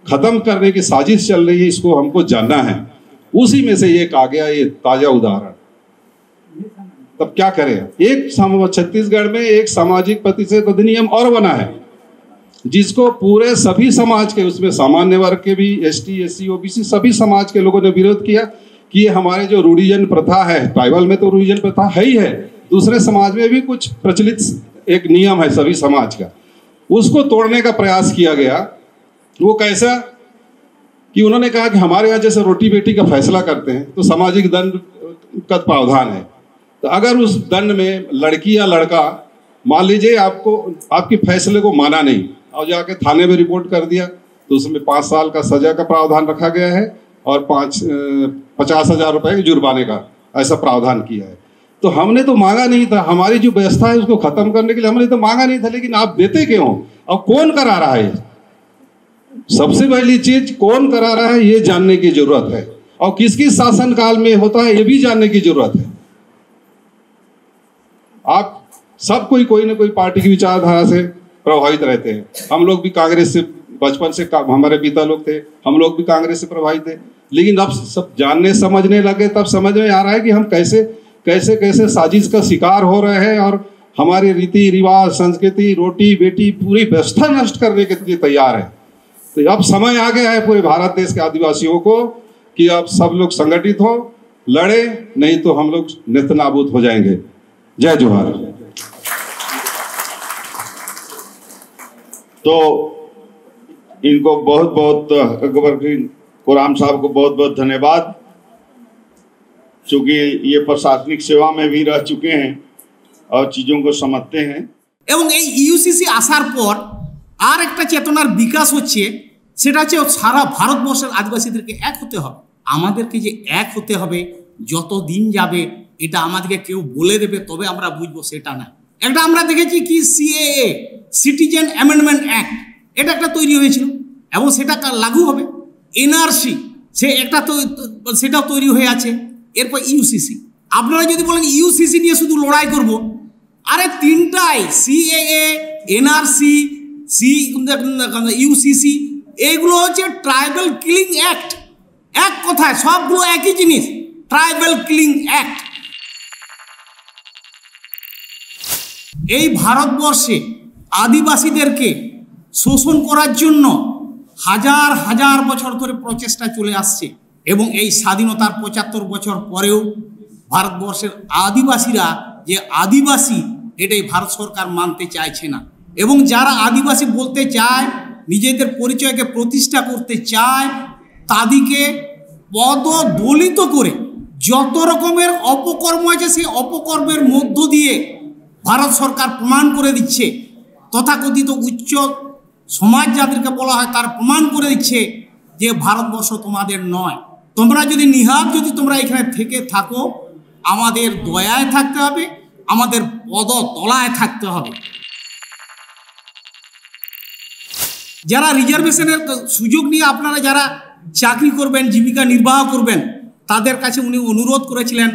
खत्म करने की साजिश चल रही है, इसको हमको जानना है। उसी में से ये एक आ गया, ये ताजा उदाहरण। तब क्या करें? एक सम- छत्तीसगढ़ में एक सामाजिक प्रतिषेध अधिनियम और बना है, जिसको पूरे सभी समाज के, उसमें सामान्य वर्ग के भी, एसटी, एससी, ओबीसी, सभी समाज के लोगों ने विरोध किया कि ये हमारे जो रूढ़िजन प्रथा है, ट्राइबल में तो रूढ़िजन प्रथा है ही है, दूसरे समाज में भी कुछ प्रचलित एक नियम है सभी समाज का, उसको तोड़ने का प्रयास किया गया। वो कैसा? कि उन्होंने कहा कि हमारे यहाँ जैसे रोटी बेटी का फैसला करते हैं तो सामाजिक दंड का प्रावधान है, तो अगर उस दंड में लड़की या लड़का, मान लीजिए, आपको, आपके फैसले को माना नहीं और जाके थाने में रिपोर्ट कर दिया, तो उसमें पाँच साल का सजा का प्रावधान रखा गया है और पाँच पचास हजार रुपए के जुर्माने का ऐसा प्रावधान किया है। तो हमने तो मांगा नहीं था, हमारी जो व्यवस्था है उसको खत्म करने के लिए हमने तो मांगा नहीं था, लेकिन आप देते क्यों हो और कौन करा रहा है? सबसे पहली चीज, कौन करा रहा है, ये जानने की जरूरत है। और किस किस शासनकाल में होता है, ये भी जानने की जरूरत है। आप सब कोई कोई ना कोई पार्टी की विचारधारा से प्रभावित रहते हैं। हम लोग भी कांग्रेस से बचपन से का, हमारे पिता लोग थे, हम लोग भी कांग्रेस से प्रभावित थे। लेकिन अब सब जानने समझने लगे, तब समझ में आ रहा है कि हम कैसे कैसे कैसे साजिश का शिकार हो रहे हैं और हमारे रीति रिवाज, संस्कृति, रोटी बेटी, पूरी व्यवस्था नष्ट करने के लिए तैयार है। तो अब समय आ गया है पूरे भारत देश के आदिवासियों को कि आप सब लोग संगठित हो, लड़े, नहीं तो हम लोग नेस्तनाबूद हो जाएंगे। जय जोहार। तो इनको बहुत बहुत, अकबर किंग कोराम साहब को बहुत बहुत धन्यवाद। चूंकि ये प्रशासनिक सेवा में भी रह चुके हैं और चीज़ों को समझते हैं। এবং এই ইউসিসি আসার পর আর একটা চেতনার বিকাশ হচ্ছে, সেটা হচ্ছে সারা ভারতবর্ষের আদিবাসীদেরকে এক হতে হবে। আমাদেরকে যে এক হতে হবে, যত দিন যাবে এটা আমাদেরকে কেউ বলে দেবে তবে আমরা বুঝবো, সেটা না। একটা আমরা দেখেছি কি, সিএএ, সিটিজেন অ্যামেন্ডমেন্ট অ্যাক্ট, এটা একটা তৈরি হয়েছিল এবং সেটা কা- লাগু হবে। এনআরসি, সে একটা তো, সেটাও তৈরি হয়ে আছে। এরপর ইউসিসি, আপনারা যদি বলেন ইউসিসি নিয়ে শুধু লড়াই করব, আরে তিনটাই, সিএএ, এনআরসি, সি ইউসিসি, এইগুলো হচ্ছে ট্রাইবাল কিলিং অ্যাক্ট। এক কথায় সবগুলো একই জিনিস, ট্রাইবাল কিলিং অ্যাক্ট। এই ভারতবর্ষে আদিবাসীদেরকে শোষণ করার জন্য হাজার হাজার বছর ধরে প্রচেষ্টা চলে আসছে এবং এই স্বাধীনতার পঁচাত্তর বছর পরেও ভারতবর্ষের আদিবাসীরা যে আদিবাসী, এটাই ভারত সরকার মানতে চাইছে না। এবং যারা আদিবাসী বলতে চায়, নিজেদের পরিচয়কে প্রতিষ্ঠা করতে চায়, তাদেরকে পদদলিত করে যত রকমের অপকর্ম আছে, সেই অপকর্মের মধ্য দিয়ে ভারত সরকার প্রমাণ করে দিচ্ছে, তথাকথিত উচ্চ সমাজ যাদেরকে বলা হয়, তারা প্রমাণ করে দিচ্ছে যে ভারতবর্ষ তোমাদের নয়। তোমরা যদি নিহাত যদি তোমরা এখানে থেকে থাকো, আমাদের দয়ায় থাকতে হবে, আমাদের পদতলায় থাকতে হবে। যারা রিজার্ভেশনের সুযোগ নিয়ে আপনারা যারা চাকরি করবেন, জীবিকা নির্বাহ করবেন, তাদের কাছে উনি অনুরোধ করেছিলেন,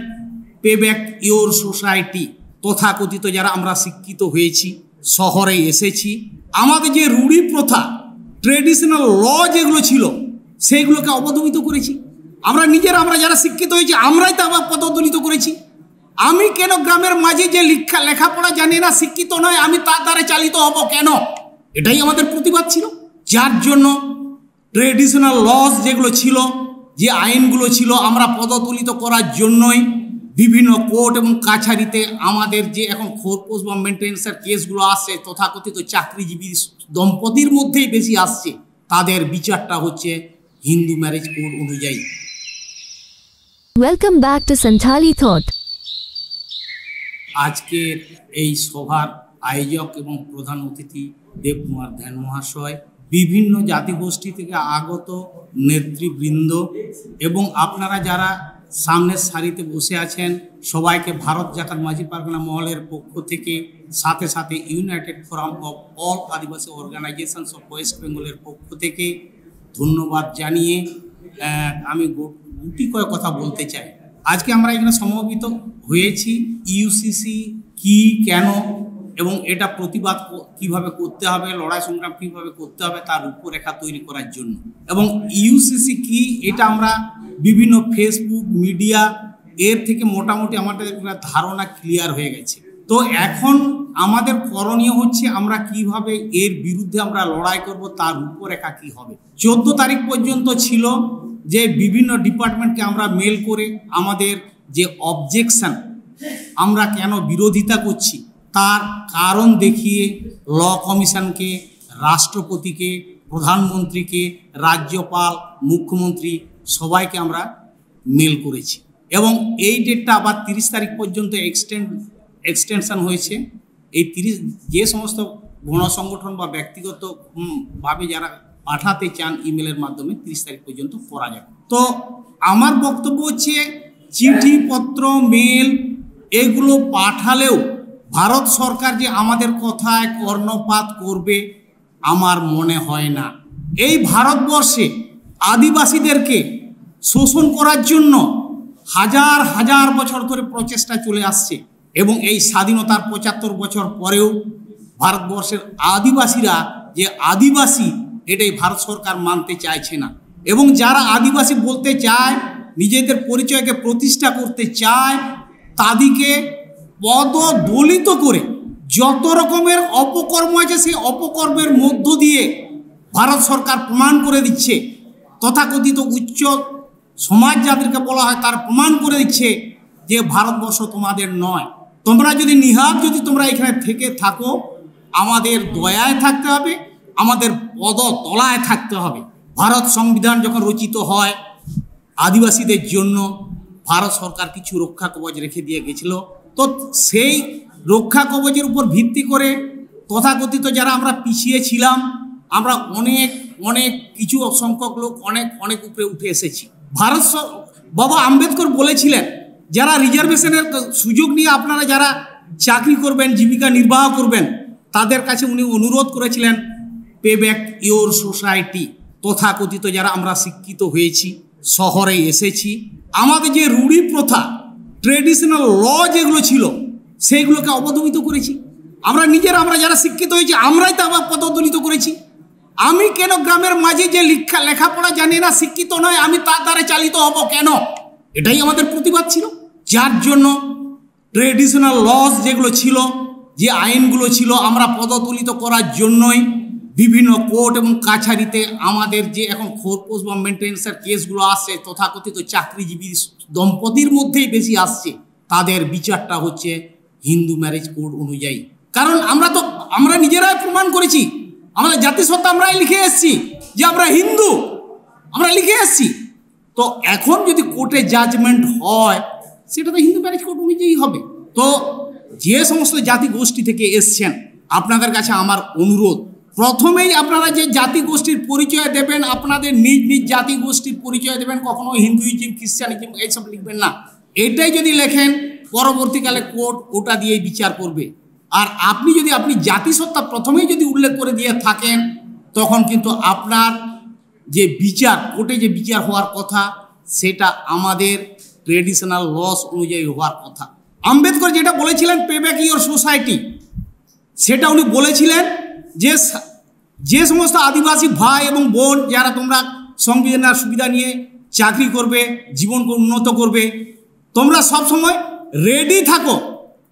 "Pay back your society।" তথাকথিত যারা আমরা শিক্ষিত হয়েছি, শহরে এসেছি, আমাদের যে রুড়ি প্রথা, ট্রেডিশনাল ল যেগুলো ছিল, সেইগুলোকে অবদমিত করেছি। আমরা নিজেরা, আমরা যারা শিক্ষিত হয়েছি, আমরাই তো আবার পদদলিত করেছি। আমি কেন গ্রামের মাঝে যে লিখা, লেখাপড়া জানে না, শিক্ষিত নয়, আমি তার দ্বারা চালিত হব কেন? এটাই আমাদের প্রতিবাদ ছিল। যার জন্য ট্রেডিশনাল লস যেগুলো ছিল, যে আইনগুলো ছিল, আমরা পদদলিত করার জন্যই বিভিন্ন কোর্ট এবং কাছারিতে আমাদের যে এখন খোরপোশ বা মেনটেন্যান্সের কেসগুলো আসছে, তথাকথিত চাকরিজীবী দম্পতির মধ্যেই বেশি আসছে, তাদের বিচারটা হচ্ছে হিন্দু ম্যারেজ কোড অনুযায়ী। Welcome back to Santhali Thought. আজকের এই সভার আয়োজক এবং প্রধান অতিথি দেবকুমার ধ্যান মহাশয়, বিভিন্ন জাতিগোষ্ঠী থেকে আগত নেতৃবৃন্দ এবং আপনারা যারা সামনের সারিতে বসে আছেন, সবাইকে ভারত জাকাত মাঝি পারগানা মহলের পক্ষ থেকে, সাথে সাথে United Forum of All Adivasi Organizations of West Bengal-এর পক্ষ থেকে ধন্যবাদ জানিয়ে, আহ, আমি গু- গুটি কয়েক কথা বলতে চাই। আজকে আমরা এখানে সমবেত হয়েছি ইউসিসি কি, কেন এবং এটা প্রতিবাদ ক- কিভাবে করতে হবে, লড়াই সংগ্রাম কিভাবে করতে হবে, তার রূপরেখা তৈরি করার জন্য। এবং ইউসিসি কি, এটা আমরা বিভিন্ন ফেসবুক মিডিয়া এর থেকে মোটামুটি আমাদের একটা ধারণা ক্লিয়ার হয়ে গেছে। তো এখন আমাদের করণীয় হচ্ছে আমরা কিভাবে এর বিরুদ্ধে আমরা লড়াই করব, তার রূপরেখা কি হবে। চোদ্দ তারিখ পর্যন্ত ছিল যে বিভিন্ন ডিপার্টমেন্টকে আমরা মেল করে আমাদের যে অবজেকশন, আমরা কেন বিরোধিতা করছি, তার কারণ দেখিয়ে ল কমিশনকে, রাষ্ট্রপতিকে, প্রধানমন্ত্রীকে, রাজ্যপাল, মুখ্যমন্ত্রী সবাইকে আমরা মেল করেছি। এবং এই ডেটটা আবার তিরিশ তারিখ পর্যন্ত এক্সটেন্ড এক্সটেনশন হয়েছে। এই তিরিশ, যে সমস্ত গণসংগঠন বা ব্যক্তিগত, উম, ভাবে যারা পাঠাতে চান ইমেলের মাধ্যমে, তিরিশ তারিখ পর্যন্ত করা যাবে। তো আমার বক্তব্য হচ্ছে, চিঠিপত্র, মেল এগুলো পাঠালেও ভারত সরকার যে আমাদের কথায় কর্ণপাত করবে, আমার মনে হয় না। এই ভারতবর্ষে আদিবাসীদেরকে শোষণ করার জন্য হাজার হাজার বছর ধরে প্রচেষ্টা চলে আসছে এবং এই স্বাধীনতার পঁচাত্তর বছর পরেও ভারতবর্ষের আদিবাসীরা যে আদিবাসী, এটাই ভারত সরকার মানতে চাইছে না। এবং যারা আদিবাসী বলতে চায়, নিজেদের পরিচয়কে প্রতিষ্ঠা করতে চায়, তাদেরকে পদদলিত করে যত রকমের অপকর্ম আছে, সেই অপকর্মের মধ্য দিয়ে ভারত সরকার প্রমাণ করে দিচ্ছে, তথাকথিত উচ্চ সমাজ যাদেরকে বলা হয়, তারা প্রমাণ করে দিচ্ছে যে ভারতবর্ষ তোমাদের নয়। তোমরা যদি নিহাত যদি তোমরা এখানে থেকে থাকো, আমাদের দয়ায় থাকতে হবে, আমাদের পদতলায় থাকতে হবে। ভারত সংবিধান যখন রচিত হয়, আদিবাসীদের জন্য ভারত সরকার কিছু রক্ষা কবচ রেখে দিয়ে গেছিল। তো সেই রক্ষা কবচের উপর ভিত্তি করে তথাকথিত যারা আমরা পিছিয়ে ছিলাম, আমরা অনেক অনেক কিছু সংখ্যক লোক অনেক অনেক উপরে উঠে এসেছি। ভারত স-, বাবা আম্বেদকর বলেছিলেন, যারা রিজার্ভেশনের সুযোগ নিয়ে আপনারা যারা চাকরি করবেন, জীবিকা নির্বাহ করবেন, তাদের কাছে উনি অনুরোধ করেছিলেন, "Pay back your society।" তথাকথিত যারা আমরা শিক্ষিত হয়েছি, শহরে এসেছি, আমাদের যে রুড়ি প্রথা, ট্রেডিশনাল ল যেগুলো ছিল, সেইগুলোকে অবদমিত করেছি। আমরা নিজেরা, আমরা যারা শিক্ষিত হয়েছি, আমরাই তো আবার পদদলিত করেছি। আমি কেন গ্রামের মাঝে যে লিখা, লেখাপড়া জানে না, শিক্ষিত নয়, আমি তার দ্বারা চালিত হব কেন? এটাই আমাদের প্রতিবাদ ছিল। যার জন্য ট্রেডিশনাল লস যেগুলো ছিল, যে আইনগুলো ছিল, আমরা পদদলিত করার জন্যই বিভিন্ন কোর্ট এবং কাছারিতে আমাদের যে এখন খোরপোশ বা মেনটেন্যান্সের কেসগুলো আসছে, তথাকথিত চাকরিজীবী দম্পতির মধ্যেই বেশি আসছে, তাদের বিচারটা হচ্ছে হিন্দু ম্যারেজ কোড অনুযায়ী। কারণ আমরা তো, আমরা নিজেরাই প্রমাণ করেছি, আমাদের জাতিসত্তা আমরাই লিখে এসেছি যে আমরা হিন্দু, আমরা লিখে এসেছি। তো এখন যদি কোর্টে জাজমেন্ট হয়, সেটা তো হিন্দু ম্যারেজ কোড অনুযায়ী হবে। তো যে সমস্ত জাতিগোষ্ঠী থেকে এসছেন, আপনাদের কাছে আমার অনুরোধ, প্রথমেই আপনারা যে জাতিগোষ্ঠীর পরিচয় দেবেন, আপনাদের নিজ নিজ জাতিগোষ্ঠীর পরিচয় দেবেন, কখনো হিন্দুইজম, খ্রিস্টানিজম এইসব লিখবেন না। এটাই যদি লেখেন, পরবর্তীকালে কোর্ট ওটা দিয়েই বিচার করবে। আর আপনি যদি, আপনি জাতিসত্তা প্রথমেই যদি উল্লেখ করে দিয়ে থাকেন, তখন কিন্তু আপনার যে বিচার, কোর্টে যে বিচার হওয়ার কথা, সেটা আমাদের ট্রেডিশনাল লস অনুযায়ী হওয়ার কথা। আম্বেদকর যেটা বলেছিলেন, পে ব্যাক ইওর সোসাইটি, সেটা উনি বলেছিলেন যে সা- যে সমস্ত আদিবাসী ভাই এবং বোন, যারা তোমরা সংবিধানের সুবিধা নিয়ে চাকরি করবে, জীবনকে উন্নত করবে, তোমরা সব সময় রেডি থাকো,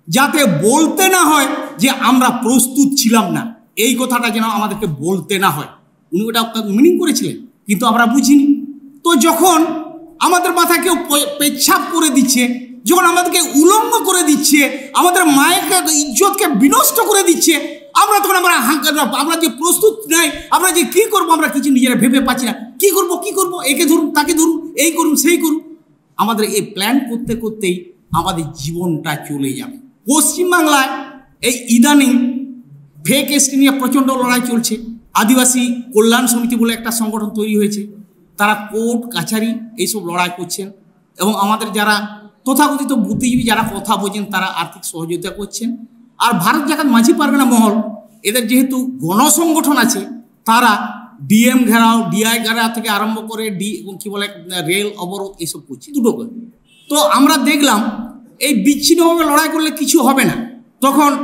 যাতে বলতে না হয় যে আমরা প্রস্তুত ছিলাম না। এই কথাটা যেন আমাদেরকে বলতে না হয়। উনি ওটা মিনিং করেছিলেন, কিন্তু আমরা বুঝিনি। তো যখন আমাদের মাথায় কেউ পে- পেচ্ছাপ করে দিচ্ছে, যখন আমাদেরকে উলঙ্গ করে দিচ্ছে, আমাদের মায়ের ইজ্জতকে বিনষ্ট করে দিচ্ছে, আমরা তখন আমরা হাঙ্কার, আমরা যে প্রস্তুত নাই, আমরা যে কি করব, আমরা কিছু নিজেরা ভেবে পাচ্ছি না। কি করব, কি করব, একে ধরুন, তাকে ধরুন, এই করুন, সেই করুন। আমাদের এই প্ল্যান করতে করতেই আমাদের জীবনটা চলে যাবে। পশ্চিমবাংলায় এই ইদানিং ফেক এসটি নিয়ে প্রচণ্ড লড়াই চলছে। আদিবাসী কল্যাণ সমিতি বলে একটা সংগঠন তৈরি হয়েছে, তারা কোর্ট কাছারি এইসব লড়াই করছেন, এবং আমাদের যারা তথাকথিত বুদ্ধিজীবী, যারা কথা বোঝেন, তারা আর্থিক সহযোগিতা করছেন। আর ভারত জাকাত মাঝি পারগানা মহল, এদের যেহেতু গণসংগঠন আছে, তারা ডিএম ঘেরাও, ডিআই ঘেরাও থেকে আরম্ভ করে ডি এবং কি বলে, রেল অবরোধ, এইসব করছে দুটো করে। তো আমরা দেখলাম এই বিচ্ছিন্নভাবে লড়াই করলে কিছু হবে না। তখন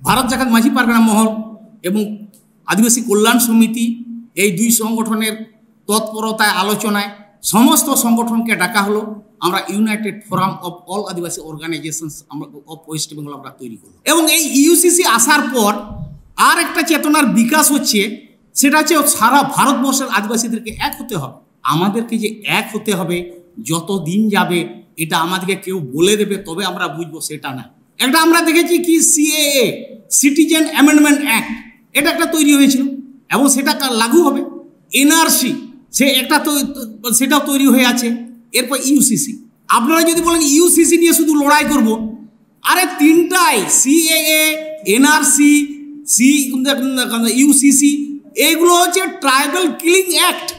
ভারত জাকাত মাঝি পারগানা মহল এবং আদিবাসী কল্যাণ সমিতি, এই দুই সংগঠনের তৎপরতায়, আলোচনায় সমস্ত সংগঠনকে ডাকা হলো। আমরা united forum of all Adivasi organisations of West Bengal আমরা তৈরি করলাম। এবং এই ইউসিসি আসার পর আর একটা চেতনার বিকাশ হচ্ছে, সেটা হচ্ছে সারা ভারতবর্ষের আদিবাসীদেরকে এক হতে হবে। আমাদেরকে যে এক হতে হবে, যত দিন যাবে, এটা আমাদেরকে কেউ বলে দেবে তবে আমরা বুঝবো, সেটা না। একটা আমরা দেখেছি কি, সিএএ, সিটিজেন অ্যামেন্ডমেন্ট অ্যাক্ট, এটা একটা তৈরি হয়েছিল এবং সেটা কা- লাগু হবে। এনআরসি, সে একটা তো, সেটাও তৈরি হয়ে আছে। এরপর ইউসিসি, আপনারা যদি বলেন ইউসিসি নিয়ে শুধু লড়াই করব, আরে তিনটাই, সিএএ, এনআরসি, সি ইউসিসি, এগুলো হচ্ছে ট্রাইবাল কিলিং অ্যাক্ট।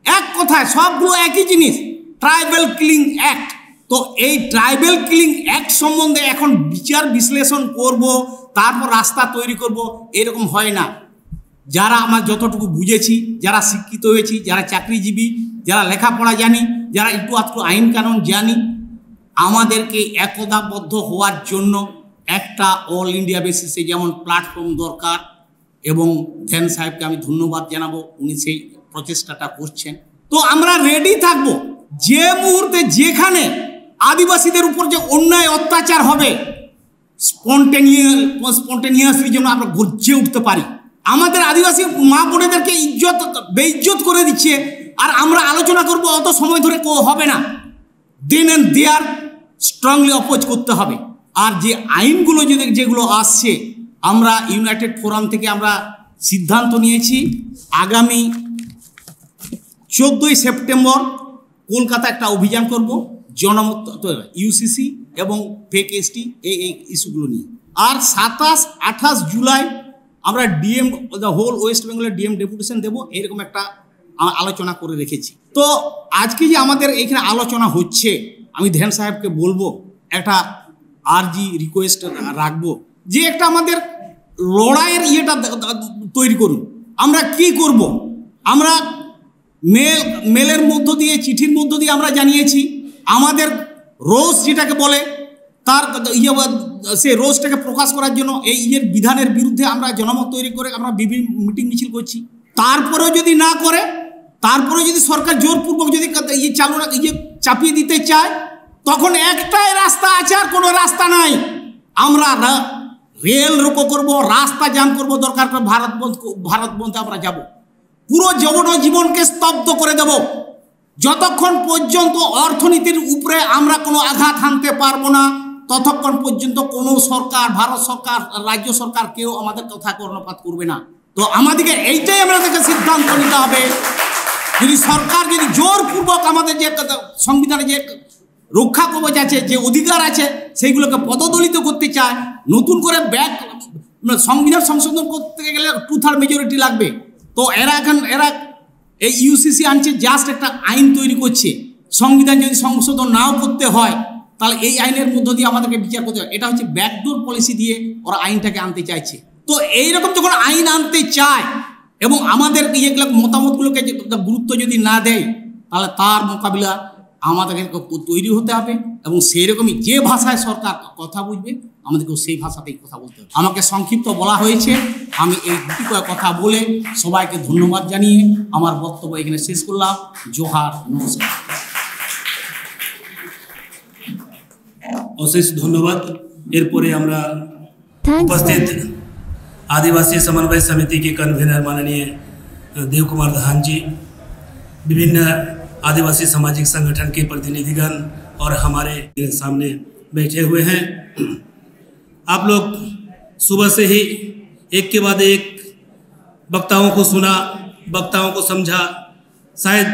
এক কথায় সবগুলো একই জিনিস, ট্রাইবাল কিলিং অ্যাক্ট। তো এই ট্রাইবাল কিলিং অ্যাক্ট সম্বন্ধে এখন বিচার বিশ্লেষণ করব, তারপর রাস্তা তৈরি করব, এরকম হয় না। যারা আমরা যতটুকু বুঝেছি, যারা শিক্ষিত হয়েছি, যারা চাকরিজীবী, যারা লেখাপড়া জানি, যারা একটু আধটু আইন কানুন জানি, আমাদেরকে একতাবদ্ধ হওয়ার জন্য একটা অল ইন্ডিয়া বেসিসে যেমন প্ল্যাটফর্ম দরকার, এবং ধ্যান সাহেবকে আমি ধন্যবাদ জানাবো, উনি সেই প্রচেষ্টাটা করছেন। তো আমরা রেডি থাকবো, যে মুহূর্তে যেখানে আদিবাসীদের উপর যে অন্যায় অত্যাচার হবে, স্পন্টেনিয়াস স্পন্টেনিয়াসলি যেন আমরা গর্জে উঠতে পারি। আমাদের আদিবাসী মা বোনেদেরকে ইজ্জত, বেইজ্জত করে দিচ্ছে, আর আমরা আলোচনা করব অত সময় ধরে, কো হবে না। দেন অ্যান্ড দেয়ার স্ট্রংলি অপোজ করতে হবে। আর যে আইনগুলো যদি, যেগুলো আসছে, আমরা ইউনাইটেড ফোরাম থেকে আমরা সিদ্ধান্ত নিয়েছি, আগামী চোদ্দই সেপ্টেম্বর কলকাতা একটা অভিযান করব, জনমত, ইউসিসি এবং ফেক এসটি, এই এই ইস্যুগুলো নিয়ে। আর সাতাশ আঠাশ জুলাই আমরা ডিএম, দ্য হোল ওয়েস্ট বেঙ্গলের ডিএম ডেপুটেশন দেবো, এরকম একটা আ- আলোচনা করে রেখেছি। তো আজকে যে আমাদের এখানে আলোচনা হচ্ছে, আমি ধ্যান সাহেবকে বলবো, একটা আর্জি রিকোয়েস্ট রাখবো, যে একটা আমাদের লড়াইয়ের ইয়েটা দ- দ- তৈরি করুন। আমরা কি করব? আমরা মেল মেলের মধ্য দিয়ে, চিঠির মধ্য দিয়ে আমরা জানিয়েছি। আমাদের রোষ যেটাকে বলে, তার ইয়ে, সে রোষটাকে প্রকাশ করার জন্য এই ইয়ের বিধানের বিরুদ্ধে আমরা জনমত তৈরি করে আমরা বিভিন্ন মিটিং মিছিল করছি। তারপরেও যদি না করে, তারপরে যদি সরকার জোরপূর্বক যদি ইয়ে চালু রাখ- ইয়ে চাপিয়ে দিতে চায়, তখন একটাই রাস্তা আছে, আর কোনো রাস্তা নাই। আমরা রা- রেল রোকো করব, রাস্তা জাম করব, দরকার পড়ে ভারত বন্ধ, ভারত বন্ধে আমরা যাব। পুরো জনজীবনকে স্তব্ধ করে দেব। যতক্ষণ পর্যন্ত অর্থনীতির উপরে আমরা কোনো আঘাত হানতে পারবো না, ততক্ষণ পর্যন্ত কোনো সরকার, ভারত সরকার, রাজ্য সরকার, কেউ আমাদের কথা কর্ণপাত করবে না। তো আমাদেরকে এইটাই আমাদেরকে সিদ্ধান্ত নিতে হবে। যদি সরকার যদি জোরপূর্বক আমাদের যে সংবিধানে যে রক্ষা কবচ আছে, যে অধিকার আছে, সেইগুলোকে পদদলিত করতে চায়, নতুন করে ব্যাক, মানে, সংবিধান সংশোধন করতে গেলে টু থার্ড মেজরিটি লাগবে। তো এরা এখন, এরা এই ইউসিসি আনছে, জাস্ট একটা আইন তৈরি করছে। সংবিধান যদি সংশোধন নাও করতে হয়, তাহলে এই আইনের মধ্য দিয়ে আমাদেরকে বিচার করতে হয়। এটা হচ্ছে ব্যাকডোর পলিসি দিয়ে ওরা আইনটাকে আনতে চাইছে। তো এইরকম যখন আইন আনতে চায় এবং আমাদের ইয়েগুলো, মতামতগুলোকে যে গুরুত্ব যদি না দেয়, তাহলে তার মোকাবিলা আমাদেরকে তৈরি হতে হবে। এবং সেই রকমই যে ভাষায় সরকার কথা বুঝবে, আমাদেরকেও সেই ভাষাতেই কথা বলতে হবে। আমাকে সংক্ষিপ্ত বলা হয়েছে, আমি এই দুটি কয়েক কথা বলে সবাইকে ধন্যবাদ জানিয়ে আমার বক্তব্য এখানে শেষ করলাম। জোহার, নমস্কার। অশেষ ধন্যবাদ। এরপরে আমরা Thanks. উপস্থিত आदिवासी समन्वय समिति के कन्वीनर माननीय देव कुमार दहान जी, विभिन्न आदिवासी सामाजिक संगठन के प्रतिनिधिगण और हमारे सामने बैठे हुए हैं। आप लोग सुबह से ही एक के बाद एक वक्ताओं को सुना, वक्ताओं को समझा। शायद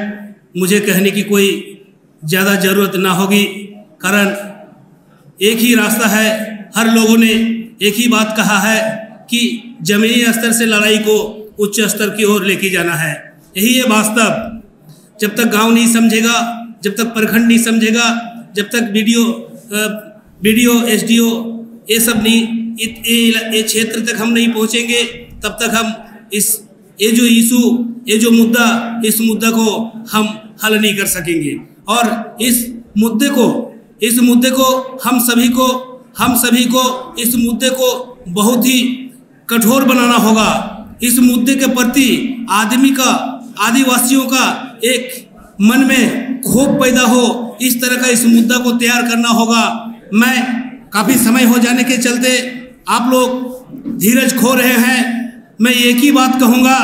मुझे कहने की कोई ज़्यादा ज़रूरत ना होगी, कारण एक ही रास्ता है। हर लोगों ने एक ही बात कहा है कि ज़मीनी स्तर से लड़ाई को उच्च स्तर की ओर लेके जाना है। यही है वास्तव। जब तक गांव नहीं समझेगा, जब तक प्रखंड नहीं समझेगा, जब तक बीडीओ, बीडीओ, एसडीओ, ये सब नहीं, इत- ये इला- ये क्षेत्र तक हम नहीं पहुंचेंगे, तब तक हम इस ये जो इशू, ये जो मुद्दा, इस मुद्दा को हम हल नहीं कर सकेंगे। और इस मुद्दे को इस मुद्दे को हम सभी को हम सभी को इस मुद्दे को बहुत ही कठोर बनाना होगा। इस मुद्दे के प्रति आदमी का, आदिवासियों का एक मन में क्षोभ पैदा हो, इस तरह का इस मुद्दा को तैयार करना होगा। मैं काफी समय हो जाने के चलते आप लोग धीरज खो रहे हैं। मैं एक ही बात कहूंगा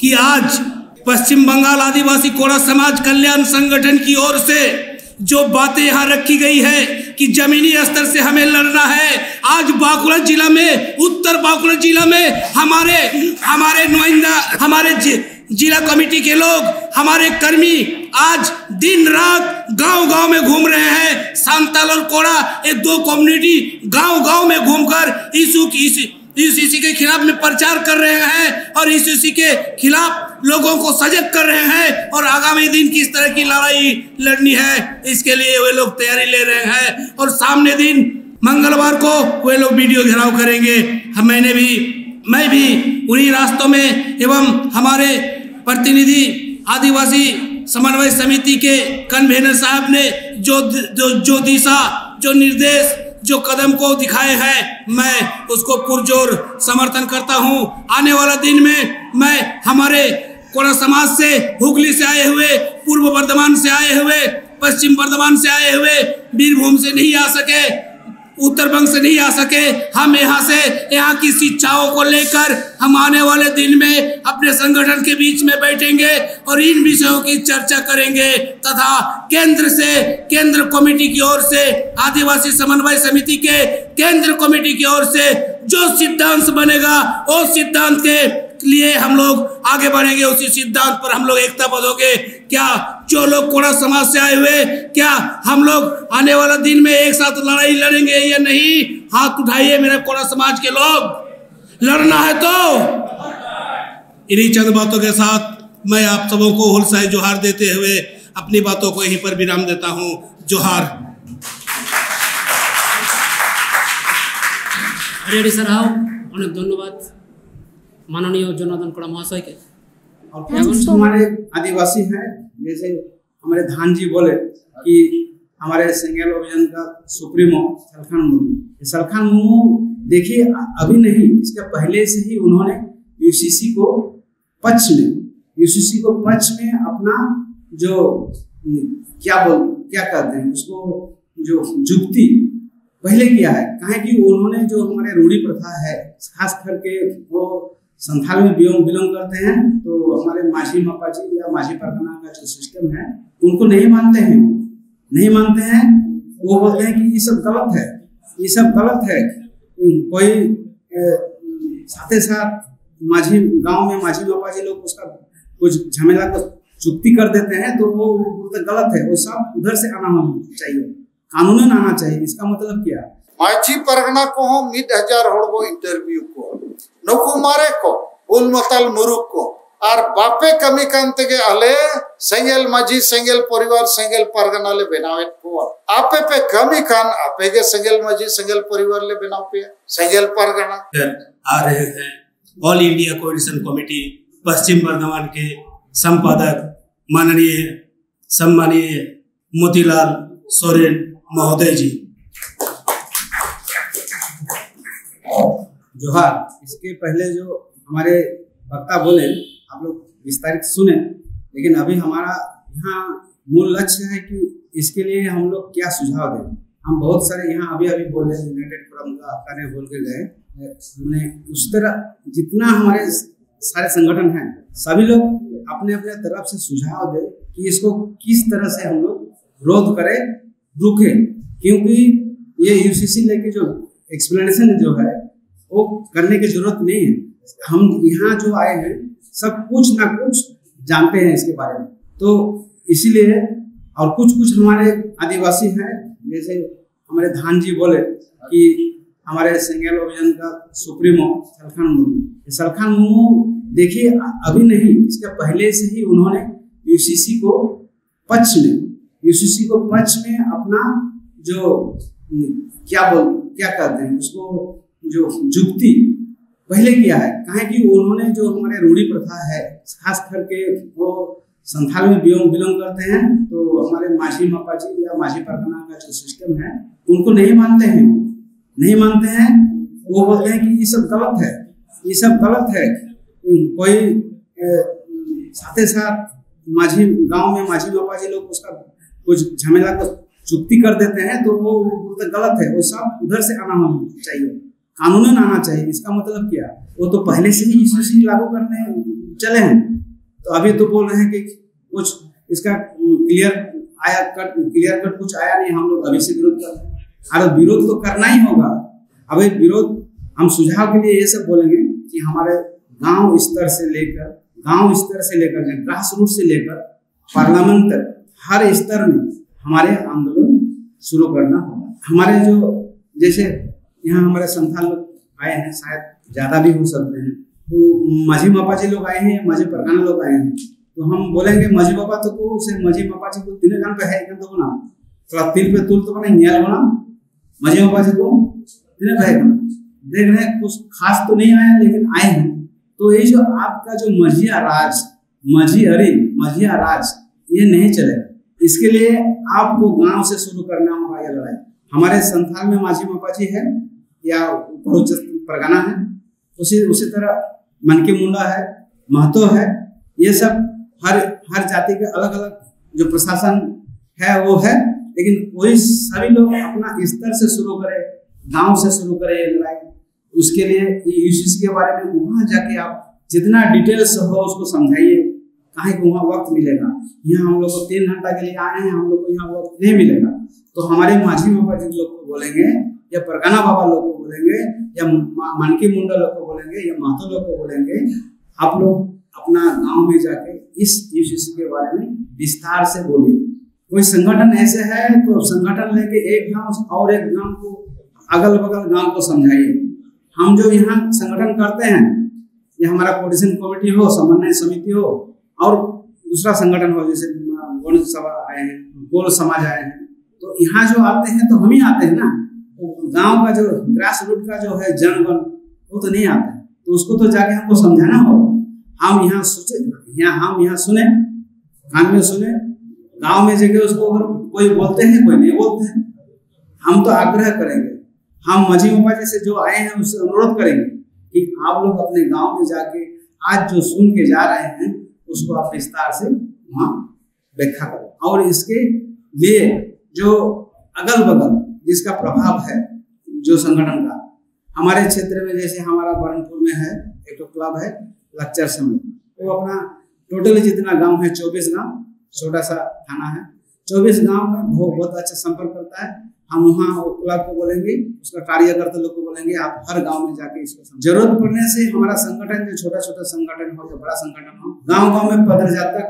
कि आज पश्चिम बंगाल आदिवासी कोड़ा समाज कल्याण संगठन की ओर से जो बातें यहाँ रखी गई है कि जमीनी स्तर से हमें लड़ना है, आज बांकुड़ा जिला में, उत्तर बांकुड़ा जिला में हमारे हमारे नुमाइंदा, हमारे जि, जिला कमेटी के लोग, हमारे कर्मी आज दिन रात गांव गांव में घूम रहे हैं। सांताल और कोड़ा, ये दो कम्युनिटी गांव गांव में घूमकर इशू की इस यूसीसी के खिलाफ में प्रचार कर रहे हैं और यूसीसी के खिलाफ लोगों को सजग कर रहे हैं और आगामी दिन किस तरह की लड़ाई लड़नी है, इसके लिए वे लोग तैयारी ले रहे हैं। और सामने दिन मंगलवार को वे लोग वीडियो घेराव करेंगे। हम मैंने भी मैं भी उन्हीं रास्तों में एवं हमारे प्रतिनिधि आदिवासी समन्वय समिति के कन्वीनर साहब ने जो जो जो दिशा, जो निर्देश, जो कदम को दिखाए हैं, मैं उसको पुरजोर समर्थन करता हूं। आने वाला दिन में मैं हमारे कोड़ा समाज से, हुगली से आए हुए, पूर्व बर्धमान से आए हुए, पश्चिम बर्धमान से आए हुए, बीरभूम से नहीं आ सके, उत्तर बंग से नहीं आ सके, हम यहाँ से, यहाँ की शिक्षाओं को लेकर हम आने वाले दिन में अपने संगठन के बीच में बैठेंगे और इन विषयों की चर्चा करेंगे तथा केंद्र से, केंद्र कमेटी की ओर से, आदिवासी समन्वय समिति के केंद्र कमेटी की ओर से जो सिद्धांत बनेगा, उस सिद्धांत के लिए हम लोग आगे बढ़ेंगे, उसी सिद्धांत पर हम लोग एकताबद्ध होंगे। क्या जो लोग कोड़ा समाज से आए हुए, क्या हम लोग आने वाला दिन में एक साथ लड़ाई लड़ेंगे या नहीं? हाथ उठाइए मेरे कोड़ा समाज के लोग, लड़ना है तो। इन्हीं चंद बातों के साथ मैं आप सबों को होलसाई जोहार देते हुए अपनी बातों को यहीं पर विराम देता हूं। जोहार। ᱟᱹᱰᱤ ᱟᱹᱰᱤ ᱥᱟᱨᱦᱟᱣ, ᱚᱱᱮᱠ ᱫᱷᱚᱱᱭᱚᱵᱟᱫ ᱢᱟᱱᱚᱱᱤᱭᱚ ᱡᱚᱱᱟᱨᱫᱚᱱ ᱠᱚᱲᱟ ᱢᱚᱦᱟᱥᱚᱭ ᱜᱮ᱾ और कुछ हमारे आदिवासी हैं, जैसे हमारे धान जी बोले कि हमारे सेंगेल अभियान का सुप्रीमो सलखान मुर्मू। ये सलखान मुर्मू, देखिए, अभी नहीं, इसका पहले से ही उन्होंने यूसीसी को पक्ष में, यूसीसी को पक्ष में अपना जो क्या बोल क्या कहते हैं उसको, जो जुक्ति पहले किया है, कहा कि उन्होंने जो हमारे रूढ़ी प्रथा है, खास करके वो संथाल में बिलोंग बिलोंग करते हैं, तो हमारे माझी मापा जी या माझी परगना का जो सिस्टम है, उनको नहीं मानते हैं, नहीं मानते हैं। वो बोलते हैं कि ये सब गलत है, ये सब गलत है। कोई ए, साथे साथ माझी गांव में माझी मापा जी लोग उसका कुछ झमेला को चुक्ति कर देते हैं, तो वो वो बोलते गलत है, वो सब उधर से आना होना चाहिए, कानूनन आना चाहिए। इसका मतलब क्या? ᱢᱟᱹᱡᱷᱤ ᱯᱟᱨᱜᱟᱱᱟ ᱠᱚᱦᱚᱸ ᱢᱤᱫ ᱦᱟᱡᱟᱨ ᱦᱚᱲ ᱵᱚ ᱤᱱᱴᱟᱨᱵᱷᱤᱭᱩ ᱠᱚᱣᱟ᱾ ᱱᱩᱠᱩ ᱢᱟᱨᱮ ᱠᱚ, ᱩᱞ ᱢᱟᱛᱟᱞ ᱢᱩᱨᱩᱠ ᱠᱚ, ᱟᱨ ᱵᱟᱯᱮ ᱠᱟᱹᱢᱤ ᱠᱟᱱ ᱛᱮᱜᱮ ᱟᱞᱮ ᱥᱮᱸᱜᱮᱞ ᱢᱟᱹᱡᱷᱤ, ᱥᱮᱸᱜᱮᱞ ᱯᱚᱨᱤᱵᱟᱨ, ᱥᱮᱸᱜᱮᱞ ᱯᱟᱨᱜᱟᱱᱟ ᱞᱮ ᱵᱮᱱᱟᱣᱮᱫ ᱠᱚᱣᱟ᱾ ᱟᱯᱮ ᱯᱮ ᱠᱟᱹᱢᱤ ᱠᱷᱟᱱ ᱟᱯᱮ ᱜᱮ ᱥᱮᱸᱜᱮᱞ ᱢᱟᱹᱡᱷᱤ, ᱥᱮᱸᱜᱮᱞ ᱯᱚᱨᱤᱵᱟᱨ ᱞᱮ ᱵᱮᱱᱟᱣ ᱯᱮᱭᱟ, ᱥᱮᱸᱜᱮᱞ ᱯᱟᱨᱜᱟᱱᱟ। आ रहे हैं ऑल इंडिया कोऑर्डिनेशन कमेटी पश्चिम बर्धमान के संपादक माननीय सम्मानीय मोतीलाल सोरेन महोदय जी। जोहार। इसके पहले जो हमारे वक्ता बोले, आप लोग विस्तारित सुने, लेकिन अभी हमारा यहाँ मूल लक्ष्य है कि इसके लिए हम लोग क्या सुझाव दें। हम बहुत सारे यहाँ अभी अभी बोले, यूनाइटेड फोरम का, आपका ने बोल के गए, मैंने उस तरह जितना हमारे सारे संगठन हैं, सभी लोग अपने अपने तरफ से सुझाव दें कि इसको किस तरह से हम लोग रोध करें, रुके, क्योंकि ये यूसीसी लेके जो एक्सप्लेनेशन जो है वो करने की जरूरत नहीं है। हम यहाँ जो आए हैं सब कुछ ना कुछ जानते हैं इसके बारे में, तो इसीलिए और कुछ कुछ हमारे आदिवासी हैं, जैसे हमारे धान जी बोले कि हमारे सेंगेल अभियान का सुप्रीमो सलखान मुर्मू, ये सलखान मुर्मू देखिए अभी नहीं, इसके पहले से ही उन्होंने यूसीसी को पक्ष में, यूसीसी को पक्ष में अपना जो क्या बोल क्या कहते हैं उसको, जो जुक्ति पहले किया है, कहे कि उन्होंने जो हमारे रूढ़ी प्रथा है, खास करके वो संथाल में बिलोंग बिलोंग करते हैं, तो हमारे माझी मापाजी या माझी परगना का जो सिस्टम है उनको नहीं मानते हैं, नहीं मानते हैं। वो बोलते हैं कि ये सब गलत है, ये सब गलत है। कोई साथ ही साथ माझी गांव में माझी मापाजी लोग उसका कुछ झमेला को चुक्ति कर देते हैं, तो वो बोलते गलत है, वो सब उधर से आना होना चाहिए, कानूनन आना चाहिए। इसका मतलब क्या? वो तो पहले से ही यूसीसी लागू करने चले हैं, तो अभी तो बोल रहे हैं कि कुछ इसका क्लियर आया कट, क्लियर कट कुछ आया नहीं, हम लोग अभी से विरोध कर रहे हैं। अरे विरोध तो करना ही होगा। अभी विरोध हम सुझाव के लिए ये सब बोलेंगे कि हमारे गांव स्तर से लेकर, गांव स्तर से लेकर, ग्रास रूट से लेकर पार्लियामेंट तक हर स्तर में हमारे आंदोलन शुरू करना होगा। हमारे जो जैसे यहाँ हमारे संथाल लोग आए हैं, शायद ज्यादा भी हो सकते हैं, तो माझी मापाजी लोग आए हैं, माझी परगना लोग आए हैं, तो हम बोलेंगे, "माझी बाबा तो को से माझी मापाजी को तीन गान पे है, एकदम तो बोला, थोड़ा तिल पे तुल तो बने न्याल बना, माझी मापाजी को तीन पे है।" देख रहे हैं, कुछ खास तो नहीं आया, लेकिन आए हैं। तो ये जो आपका जो मझिया राज, मझी अरी, मझिया राज, ये नहीं चलेगा। इसके लिए आपको गांव से शुरू करना होगा ये लड़ाई। हमारे संथाल में माझी मापाजी है या ऊपर उच्च परगना है, उसी उसी तरह मनकी मुंडा है, महतो है, ये सब हर हर जाति के अलग अलग जो प्रशासन है वो है, लेकिन वही सभी लोग अपना स्तर से शुरू करें, गांव से शुरू करें ये लड़ाई। उसके लिए यूसीसी के बारे में वहां जाके आप जितना डिटेल्स हो उसको समझाइए, कहीं को वहाँ वक्त मिलेगा। यहाँ हम लोग को तीन घंटा के लिए आए हैं, हम लोग को यहाँ वक्त नहीं मिलेगा। तो हमारे माझी बाबा जी लोग को बोलेंगे या परगना बाबा लोग को बोलेंगे या मा- मानकी मुंडा लोग को बोलेंगे या महतो लोग को बोलेंगे, आप लोग अपना गांव में जाके इस यूसीसी के बारे में विस्तार से बोलिए। कोई संगठन ऐसे है तो संगठन लेके एक गांव और एक गांव को, अगल बगल गांव को समझाइए। हम जो यहाँ संगठन करते हैं, या हमारा कोऑर्डिनेशन कमेटी हो, समन्वय समिति हो, और दूसरा संगठन हो, जैसे अ, गौंड सभा आए हैं, गोल समाज आए हैं, तो यहाँ जो आते हैं तो हम ही आते हैं ना। तो गांव का जो ग्रास रूट का जो है जनगण, वो तो नहीं आता है, तो उसको तो जाके हमको समझाना होगा। हम यहाँ सोचे, यहाँ हम यहाँ सुने, कान में सुने, गांव में जाके उसको अगर कोई बोलते हैं, कोई नहीं बोलते हैं, हम तो आग्रह करेंगे, हम माझी बाबा जी से जो आए हैं उससे अनुरोध करेंगे कि आप लोग अपने गांव में जाके आज जो सुन के जा रहे हैं उसको आप विस्तार से वहाँ व्याख्या करें। और इसके लिए जो अगल बगल जिसका प्रभाव है जो संगठन का, हमारे क्षेत्र में जैसे हमारा बरनपुर में है एक तो क्लब है लक्चर समूह, वो अपना टोटली जितना गांव है चौबीस गांव, छोटा सा थाना है, चौबीस गांव में बहुत बहुत अच्छा संपर्क करता है। हम वहाँ क्लब को बोलेंगे, उसका कार्यकर्ता लोग को बोलेंगे, आप हर गांव में जाके इसको समझ-, जरूरत पड़ने से हमारा संगठन जो छोटा छोटा संगठन हो या बड़ा संगठन हो, गांव गांव में पदयात्रा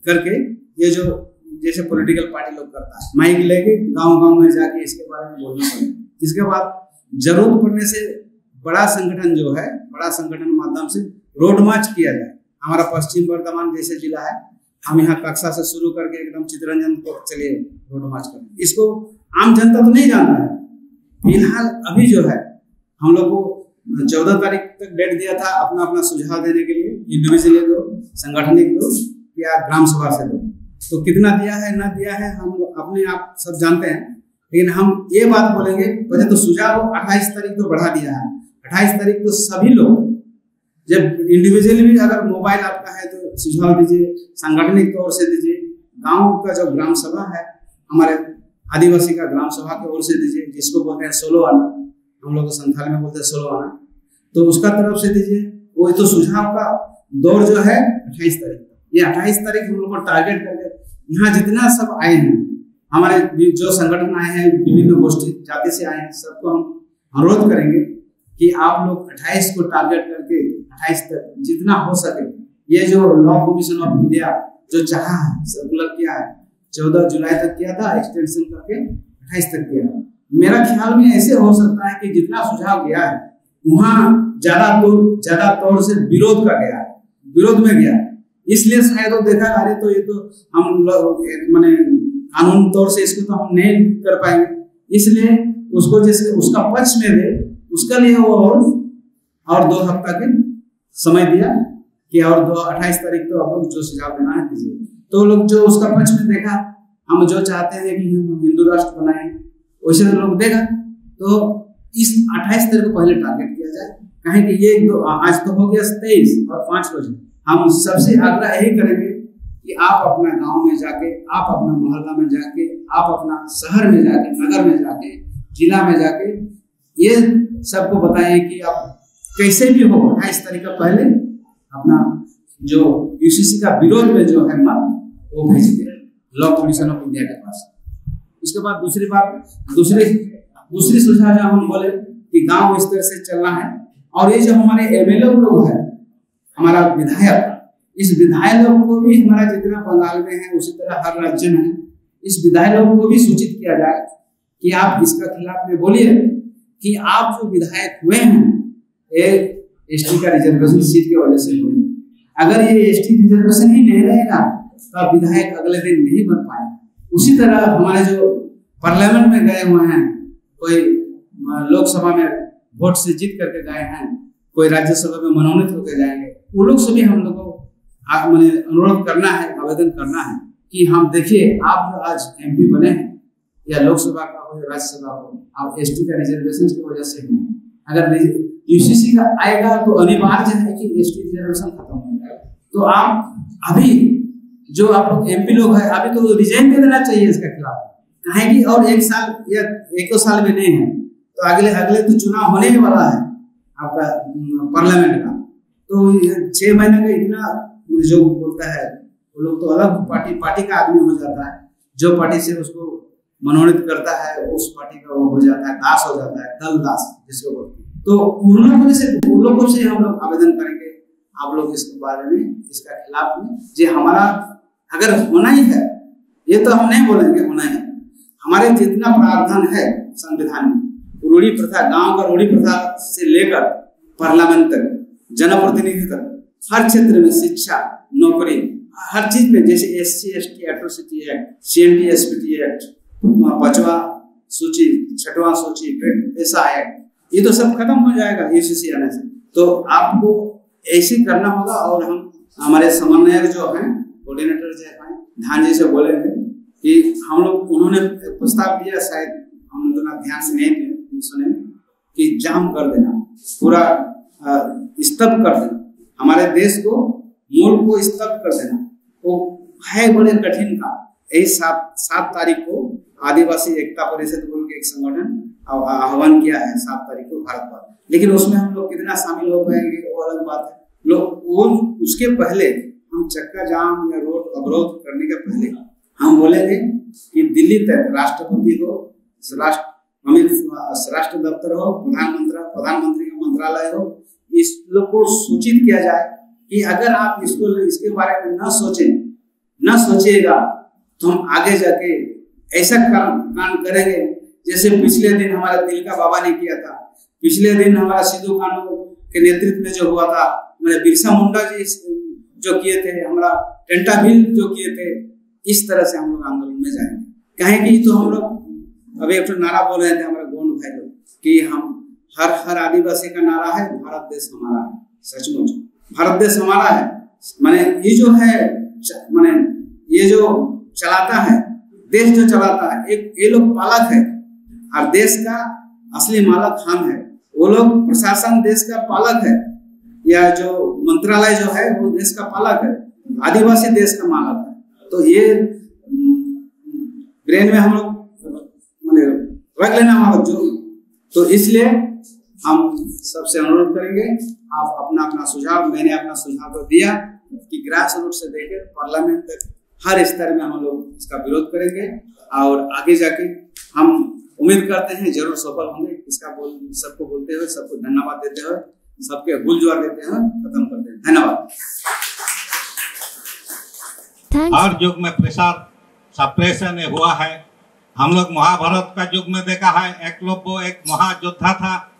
करके ये जो जैसे पॉलिटिकल पार्टी लोग करता है, माइक लेके गांव गांव में जाके इसके बारे में बोलना पड़ेगा। इसके बाद जरूरत पड़ने से बड़ा संगठन जो है, बड़ा संगठन माध्यम से रोड मार्च किया जाए। हमारा पश्चिम बर्धमान जैसे जिला है, हम यहाँ कक्षा से शुरू करके एकदम चितरंजन तक चलिए रोड मार्च करें। इसको आम जनता तो नहीं जानता है। फिलहाल अभी जो है, हम लोग को चौदह तारीख तक डेट दिया था अपना अपना सुझाव देने के लिए, इंडिविजुअली दो, संगठनिक दो या ग्राम सभा से दो। तो कितना दिया है ना दिया है, हम अपने आप सब जानते हैं। लेकिन हम ये बात बोलेंगे, वजह तो सुझाव अट्ठाईस तारीख तो बढ़ा दिया है। अट्ठाईस तारीख तो सभी लोग, जब इंडिविजुअली भी अगर मोबाइल आपका है तो सुझाव दीजिए, सांगठनिक तौर से दीजिए। गांव का जो ग्राम सभा है, हमारे आदिवासी का ग्राम सभा की ओर से दीजिए, जिसको बोलते हैं सोलो आना, हम लोग संथाल में बोलते हैं सोलो आना, तो उसका तरफ से दीजिए। वो तो सुझाव का दौर जो है अट्ठाईस तारीख, ये अट्ठाईस तारीख हम लोग को टारगेट करके यहाँ जितना सब आए हैं, हमारे भी जो संगठन आए हैं, विभिन्न गोष्ठी जाति से आए हैं, सबको हम अनुरोध करेंगे कि आप लोग अट्ठाईस को टारगेट करके अट्ठाईस तक जितना हो सके, ये जो लॉ कमीशन ऑफ इंडिया जो चाहा है, सर्कुलर किया है, चौदह जुलाई तक किया था, एक्सटेंशन करके अट्ठाईस तक किया। मेरा ख्याल में ऐसे हो सकता है कि जितना सुझाव गया है, वहाँ ज्यादा तौर ज्यादा तौर से विरोध का गया है, विरोध में गया है। इसलिए शायद वो देखा, अरे तो ये तो हम लोग एक माने कानून तौर से इसको तो हम नहीं कर पाएंगे, इसलिए उसको जैसे उसका पक्ष में दे, उसका लिए वो और और दो हफ्ता के समय दिया कि और दो अट्ठाईस तारीख को आप लोग जो सुझाव देना है दीजिए। तो लोग जो उसका पक्ष में देखा, हम जो चाहते हैं कि हम हिंदू राष्ट्र बनाए, वैसे तो लोग देगा। तो इस अट्ठाईस तारीख को पहले टारगेट किया जाए, कहें कि ये एक दो आज तो हो गया तेईस और पांच रोज। हम सबसे आग्रह यही करेंगे कि आप अपना गांव में जाके, आप अपना मोहल्ला में जाके, आप अपना शहर में जाके, नगर में जाके, जिला में जाके ये सबको बताएं कि आप कैसे भी हो अट्ठाईस तारीख का पहले अपना जो यूसीसी का विरोध में जो है मत, वो भेज दें लॉ कमीशन ऑफ इंडिया के पास। उसके बाद दूसरी बात, दूसरी दूसरी सुझाव जो हम बोले कि गांव स्तर से चलना है। और ये जो हमारे एमएलए लोग हैं, हमारा विधायक, इस विधायक लोग को भी, हमारा जितना बंगाल में है उसी तरह हर राज्य में है, इस विधायक लोग को भी सूचित किया जाए कि आप इसका खिलाफ में बोलिए। कि आप जो विधायक हुए हैं, ये एसटी का रिजर्वेशन सीट की वजह से हुए हैं। अगर ये एसटी रिजर्वेशन ही नहीं रहेगा, तो आप विधायक अगले दिन नहीं बन पाए। उसी तरह हमारे जो पार्लियामेंट में गए हुए हैं, कोई लोकसभा में वोट से जीत करके गए हैं, कोई राज्यसभा में मनोनीत होकर जाएंगे, वो लोग से भी हम लोग को मैंने अनुरोध करना है, आवेदन करना है कि हम, देखिए, आप जो आज एमपी बने हैं, या लोकसभा का हो या राज्यसभा हो, आप एसटी का रिजर्वेशन की वजह से हो। अगर यूसीसी का आएगा तो अनिवार्य है कि एसटी रिजर्वेशन खत्म हो जाएगा। तो आप अभी जो आप लोग एमपी लोग हैं, अभी तो रिजाइन दे देना चाहिए इसके खिलाफ। कहें कि और एक साल या एक दो साल में नहीं है, तो अगले अगले तो चुनाव होने ही वाला है आपका पार्लियामेंट का। तो छह महीने का इतना जो बोलता है, वो लोग तो अलग पार्टी पार्टी का आदमी हो जाता है। जो पार्टी से उसको मनोनीत करता है, उस पार्टी का वो हो जाता है, दास हो जाता है, दल दास जिसको बोलते हैं। तो उन लोगों से उन लोगों से हम लोग आवेदन करेंगे, आप लोग इसके बारे में, इसका खिलाफ में, जो हमारा अगर होना ही है, ये तो हम नहीं बोलेंगे होना ही है, हमारे जितना प्रावधान है संविधान में, रूढ़ी प्रथा, गांव का रूढ़ी प्रथा से लेकर पार्लियामेंट तक, जनप्रतिनिधि तक, हर क्षेत्र में, शिक्षा, नौकरी, हर चीज में, जैसे S C S T atrocity act, C N T S P T act, पांचवा सूची, छठवां सूची, पेशा एक्ट, ये तो सब खत्म हो जाएगा यूसीसी आने से। तो आपको ऐसे करना होगा। और हम, हमारे समन्वयक जो हैं, कोऑर्डिनेटर जो हैं, धान जी से बोलेंगे कि हम लोग, उन्होंने प्रस्ताव दिया, शायद हम उतना ध्यान से नहीं सुने, कि जाम कर देना, पूरा स्तब्ध कर देना, हमारे देश को, मूल को स्तब्ध कर देना, वो है बड़े कठिन काम। यही सात सात तारीख को आदिवासी एकता परिषद बोल के एक संगठन आह्वान किया है सात तारीख को भारत भर। लेकिन उसमें हम लोग कितना शामिल हो पाएंगे, वो अलग बात है। लोग वो, उसके पहले हम चक्का जाम या रोड अवरोध करने के पहले हम बोलेंगे कि दिल्ली तक राष्ट्रपति हो, राष्ट्र अमित राष्ट्र दफ्तर हो, प्रधानमंत्री प्रधानमंत्री का मंत्रालय हो, इस लोग को सूचित किया जाए कि अगर आप इसको इसके बारे में न सोचें, न सोचिएगा, तो हम आगे जाके ऐसा काम कांड करेंगे। जैसे पिछले दिन हमारा तिलका बाबा ने किया था, पिछले दिन हमारा सिद्धू कानू के नेतृत्व में जो हुआ था, हमारे बिरसा मुंडा जी जो किए थे, हमारा टेंटा भील जो किए थे, इस तरह से हम लोग आंदोलन में जाएंगे। कहें कि तो हम लोग अभी एक ठो नारा बोल रहे थे हमारे गोंड भाई लोग कि हम हर हर आदिवासी का नारा है, भारत देश हमारा है। सचमुच भारत देश हमारा है। माने ये जो है, च- माने ये जो चलाता है, देश जो चलाता है, एक ये लोग पालक है और देश का असली मालक हम है। वो लोग प्रशासन देश का पालक है, या जो मंत्रालय जो है वो देश का पालक है, आदिवासी देश का मालक है। तो ये ब्रेन में हम लोग माने रख लेना होगा जो। तो इसलिए हम सबसे अनुरोध करेंगे, आप अपना अपना सुझाव, मैंने अपना सुझाव तो दिया कि ग्रास रूट से लेकर पार्लियामेंट तक हर स्तर में हम लोग इसका विरोध करेंगे और आगे जाके हम उम्मीद करते हैं जरूर सफल होंगे। इसका बोल सबको बोलते हुए, सबको धन्यवाद देते हुए, सबके हुल जुआर देते हुए खत्म करते हैं। धन्यवाद। Thanks. हर युग में प्रेशर सप्रेशन हुआ है। हम लोग महाभारत का युग में देखा है, एकलव्य एक महायोद्धा था,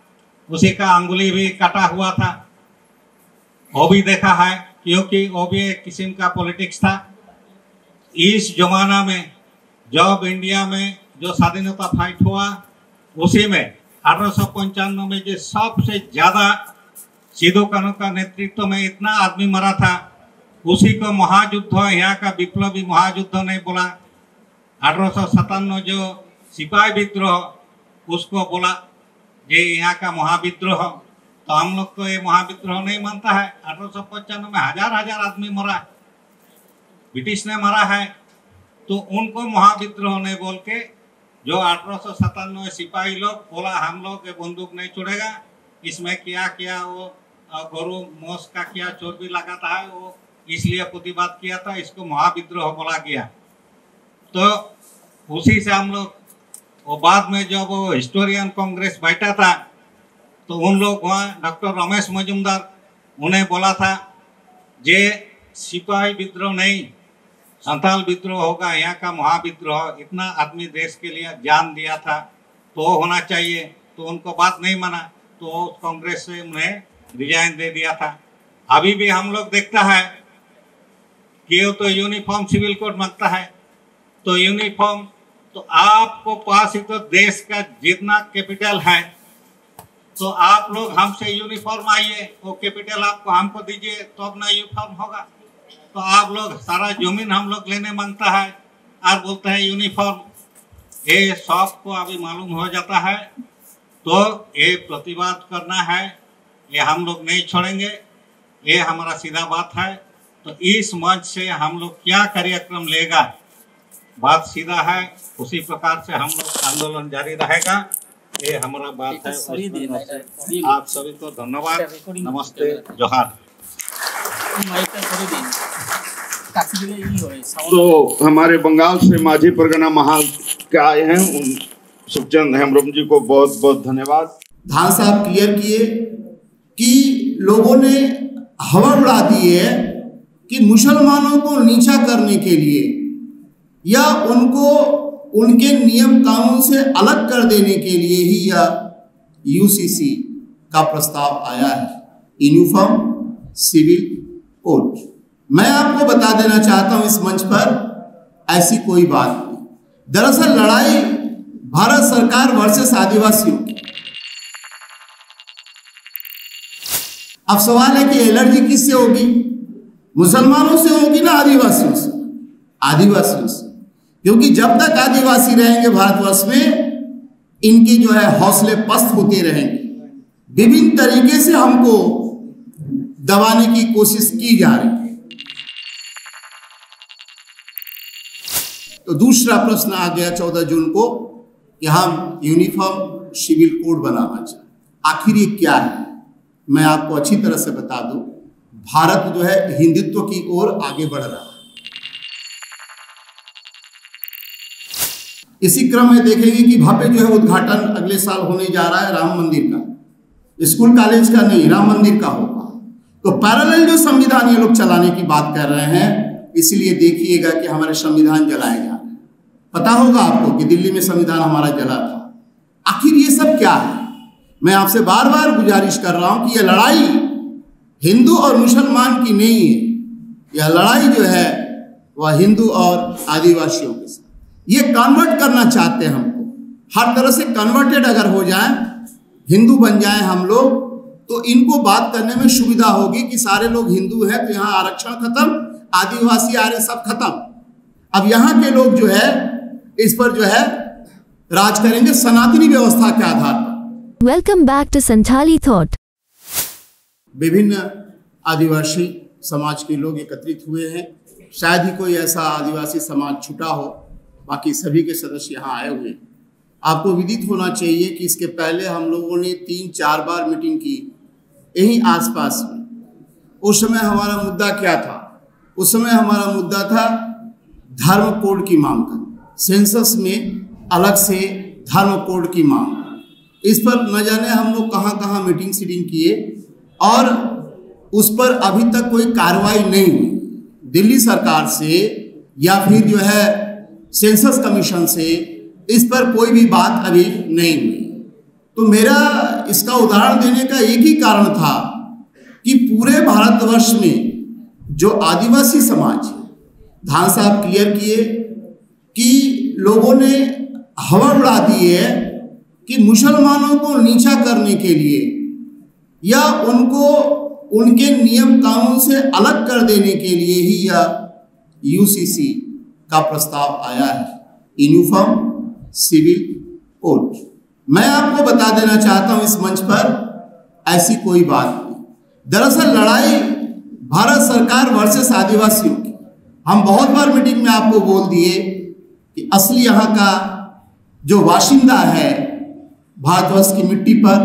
उसी का अंगुली भी काटा हुआ था, वो भी देखा है, क्योंकि वो भी एक किस्म का पॉलिटिक्स था। इस जमाना में जब इंडिया में जो स्वाधीनता फाइट हुआ, उसी में अठारह सौ पंचानवे में जो सबसे ज्यादा सिद्धू कानू का नेतृत्व में इतना आदमी मरा था, उसी को महायुद्ध, यहाँ का विप्लवी महायुद्ध नहीं बोला। अठारह सौ सत्तानवे जो सिपाही विद्रोह, उसको बोला ये यहाँ का महाविद्रोह। तो हम लोग तो ये महाविद्रोह नहीं मानता है। अठारह सौ पंचानवे में हजार हजार आदमी मरा, ब्रिटिश ने मारा है, तो उनको महाविद्रोह नहीं बोल के जो अठारह सौ सत्तानवे सिपाही लोग बोला हम लोग ये बंदूक नहीं छोड़ेगा, इसमें क्या क्या वो अ, गोरू मोस का क्या चोर भी लगाता है, वो इसलिए प्रतिवाद किया था, इसको महाविद्रोह बोला गया। तो उसी से हम लोग वो बाद में जब वो हिस्टोरियन कांग्रेस बैठा था, तो उन लोग वहाँ डॉक्टर रमेश मजूमदार उन्हें बोला था जे सिपाही विद्रोह नहीं, संथाल विद्रोह होगा, यहाँ का महाविद्रोह। इतना आदमी देश के लिए जान दिया था, तो होना चाहिए, तो उनको बात नहीं माना, तो कांग्रेस से उन्हें रिजाइन दे दिया था। अभी भी हम लोग देखता है, केहू तो यूनिफॉर्म सिविल कोड मांगता है, तो यूनिफॉर्म, तो आपको पास ही तो देश का जितना कैपिटल है, तो आप लोग हमसे यूनिफॉर्म आइए, वो कैपिटल आपको हमको दीजिए, तो अपना यूनिफॉर्म होगा। तो आप लोग सारा जमीन हम लोग लेने मांगता है और बोलते हैं यूनिफॉर्म। ये सबको अभी मालूम हो जाता है, तो ये प्रतिवाद करना है, ये हम लोग नहीं छोड़ेंगे, ये हमारा सीधा बात है। तो इस मंच से हम लोग क्या कार्यक्रम लेगा, बात सीधा है, उसी प्रकार से हम लोग आंदोलन जारी रहेगा। ये हमारा बात है। आप सभी को धन्यवाद। नमस्ते, जोहार। तो हमारे बंगाल से माझी परगना महाल के आए हैं, उन सुखचंद हेम्ब्रम जी को बहुत बहुत धन्यवाद। धान साहब क्लियर किए कि लोगों ने हवा उड़ा दी है कि मुसलमानों को नीचा करने के लिए या उनको उनके नियम कानून से अलग कर देने के लिए ही यह यूसीसी का प्रस्ताव आया है, यूनिफॉर्म सिविल कोड। मैं आपको बता देना चाहता हूं इस मंच पर ऐसी कोई बात नहीं। दरअसल लड़ाई भारत सरकार वर्सेस आदिवासियों की। अब सवाल है कि एलर्जी किससे होगी, मुसलमानों से होगी ना आदिवासियों से? आदिवासियों से। क्योंकि जब तक आदिवासी रहेंगे भारतवर्ष में, इनके जो है हौसले पस्त होते रहेंगे। विभिन्न तरीके से हमको दबाने की कोशिश की जा रही है। तो दूसरा प्रश्न आ गया चौदह जून को कि हम यूनिफॉर्म सिविल कोड बनाना चाहते हैं। आखिर ये क्या है? मैं आपको अच्छी तरह से बता दूं, भारत जो है हिंदुत्व की ओर आगे बढ़ रहा है। इसी क्रम में देखेंगे कि भव्य जो है उद्घाटन अगले साल होने जा रहा है राम मंदिर का। स्कूल कॉलेज का नहीं, राम मंदिर का होगा। तो पैरेलल जो संविधान ये लोग चलाने की बात कर रहे हैं, इसीलिए देखिएगा कि हमारे संविधान जलाए जा रहे हैं। पता होगा आपको कि दिल्ली में संविधान हमारा जला था। आखिर ये सब क्या है? मैं आपसे बार बार गुजारिश कर रहा हूं कि यह लड़ाई हिंदू और मुसलमान की नहीं है। यह लड़ाई जो है, वह हिंदू और आदिवासियों के साथ, ये कन्वर्ट करना चाहते हैं हमको। हर तरह से कन्वर्टेड अगर हो जाए, हिंदू बन जाए हम लोग, तो इनको बात करने में सुविधा होगी कि सारे लोग हिंदू हैं तो यहाँ आरक्षण खत्म, आदिवासी आर्य सब खत्म। अब यहाँ के लोग जो है, इस पर जो है, राज करेंगे, सनातनी व्यवस्था के आधार पर। Welcome back to Santhali Thought. विभिन्न आदिवासी समाज के लोग एकत्रित हुए हैं। शायद ही कोई ऐसा आदिवासी समाज छुटा हो, बाकी सभी के सदस्य यहाँ आए हुए हैं। आपको विदित होना चाहिए कि इसके पहले हम लोगों ने तीन चार बार मीटिंग की यहीं आसपास में। उस समय हमारा मुद्दा क्या था? उस समय हमारा मुद्दा था धर्म कोड की मांग करना, सेंसस में अलग से धर्म कोड की मांग। इस पर न जाने हम लोग कहाँ कहाँ मीटिंग सीटिंग किए और उस पर अभी तक कोई कार्रवाई नहीं हुई। दिल्ली सरकार से या फिर जो है सेंसस कमीशन से इस पर कोई भी बात अभी नहीं हुई। तो मेरा इसका उदाहरण देने का एक ही कारण था कि पूरे भारतवर्ष में जो आदिवासी समाज है, धान साहब क्लियर किए कि लोगों ने हवा उड़ा दी है कि मुसलमानों को नीचा करने के लिए या उनको उनके नियम कानून से अलग कर देने के लिए ही यह यूसीसी का प्रस्ताव आया है, यूनिफॉर्म सिविल कोड। मैं आपको बता देना चाहता हूं इस मंच पर ऐसी कोई बात नहीं। दरअसल लड़ाई भारत सरकार वर्सेस आदिवासियों की। हम बहुत बार मीटिंग में आपको बोल दिए कि असली यहाँ का जो वाशिंदा है भारतवर्ष की मिट्टी पर,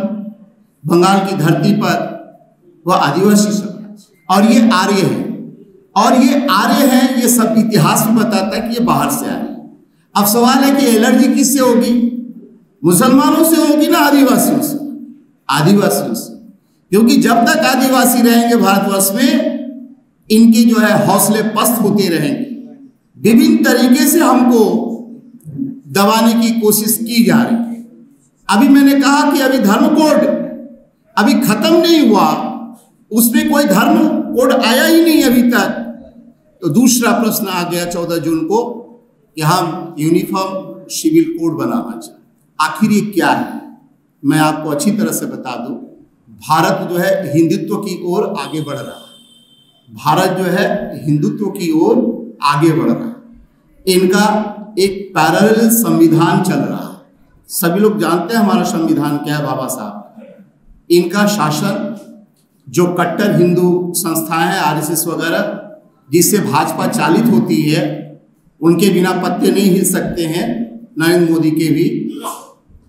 बंगाल की धरती पर, वह आदिवासी समाज, और ये आर्य है। और ये आर्य है, ये सब इतिहास भी बताता है कि ये बाहर से आए हैं। अब सवाल है कि एलर्जी किससे होगी? मुसलमानों से होगी ना आदिवासियों से? आदिवासियों से। क्योंकि जब तक आदिवासी रहेंगे भारतवर्ष में, इनके जो है हौसले पस्त होते रहेंगे। विभिन्न तरीके से हमको दबाने की कोशिश की जा रही है। अभी मैंने कहा कि अभी धर्म कोड अभी खत्म नहीं हुआ, उसमें कोई धर्म कोड आया ही नहीं अभी तक। तो दूसरा प्रश्न आ गया चौदह जून को कि हम यूनिफॉर्म सिविल कोड बनाना चाहते। आखिर ये क्या है? मैं आपको अच्छी तरह से बता दूं, भारत जो है हिंदुत्व की ओर आगे बढ़ रहा है, भारत जो है हिंदुत्व की ओर आगे बढ़ रहा है। इनका एक पैरेलल संविधान चल रहा है। सभी लोग जानते हैं हमारा संविधान क्या है, बाबा साहब। इनका शासन जो कट्टर हिंदू संस्थाएं हैं, आरएसएस वगैरह, जिससे भाजपा चालित होती है, उनके बिना पत्ते नहीं हिल सकते हैं नरेंद्र मोदी के भी।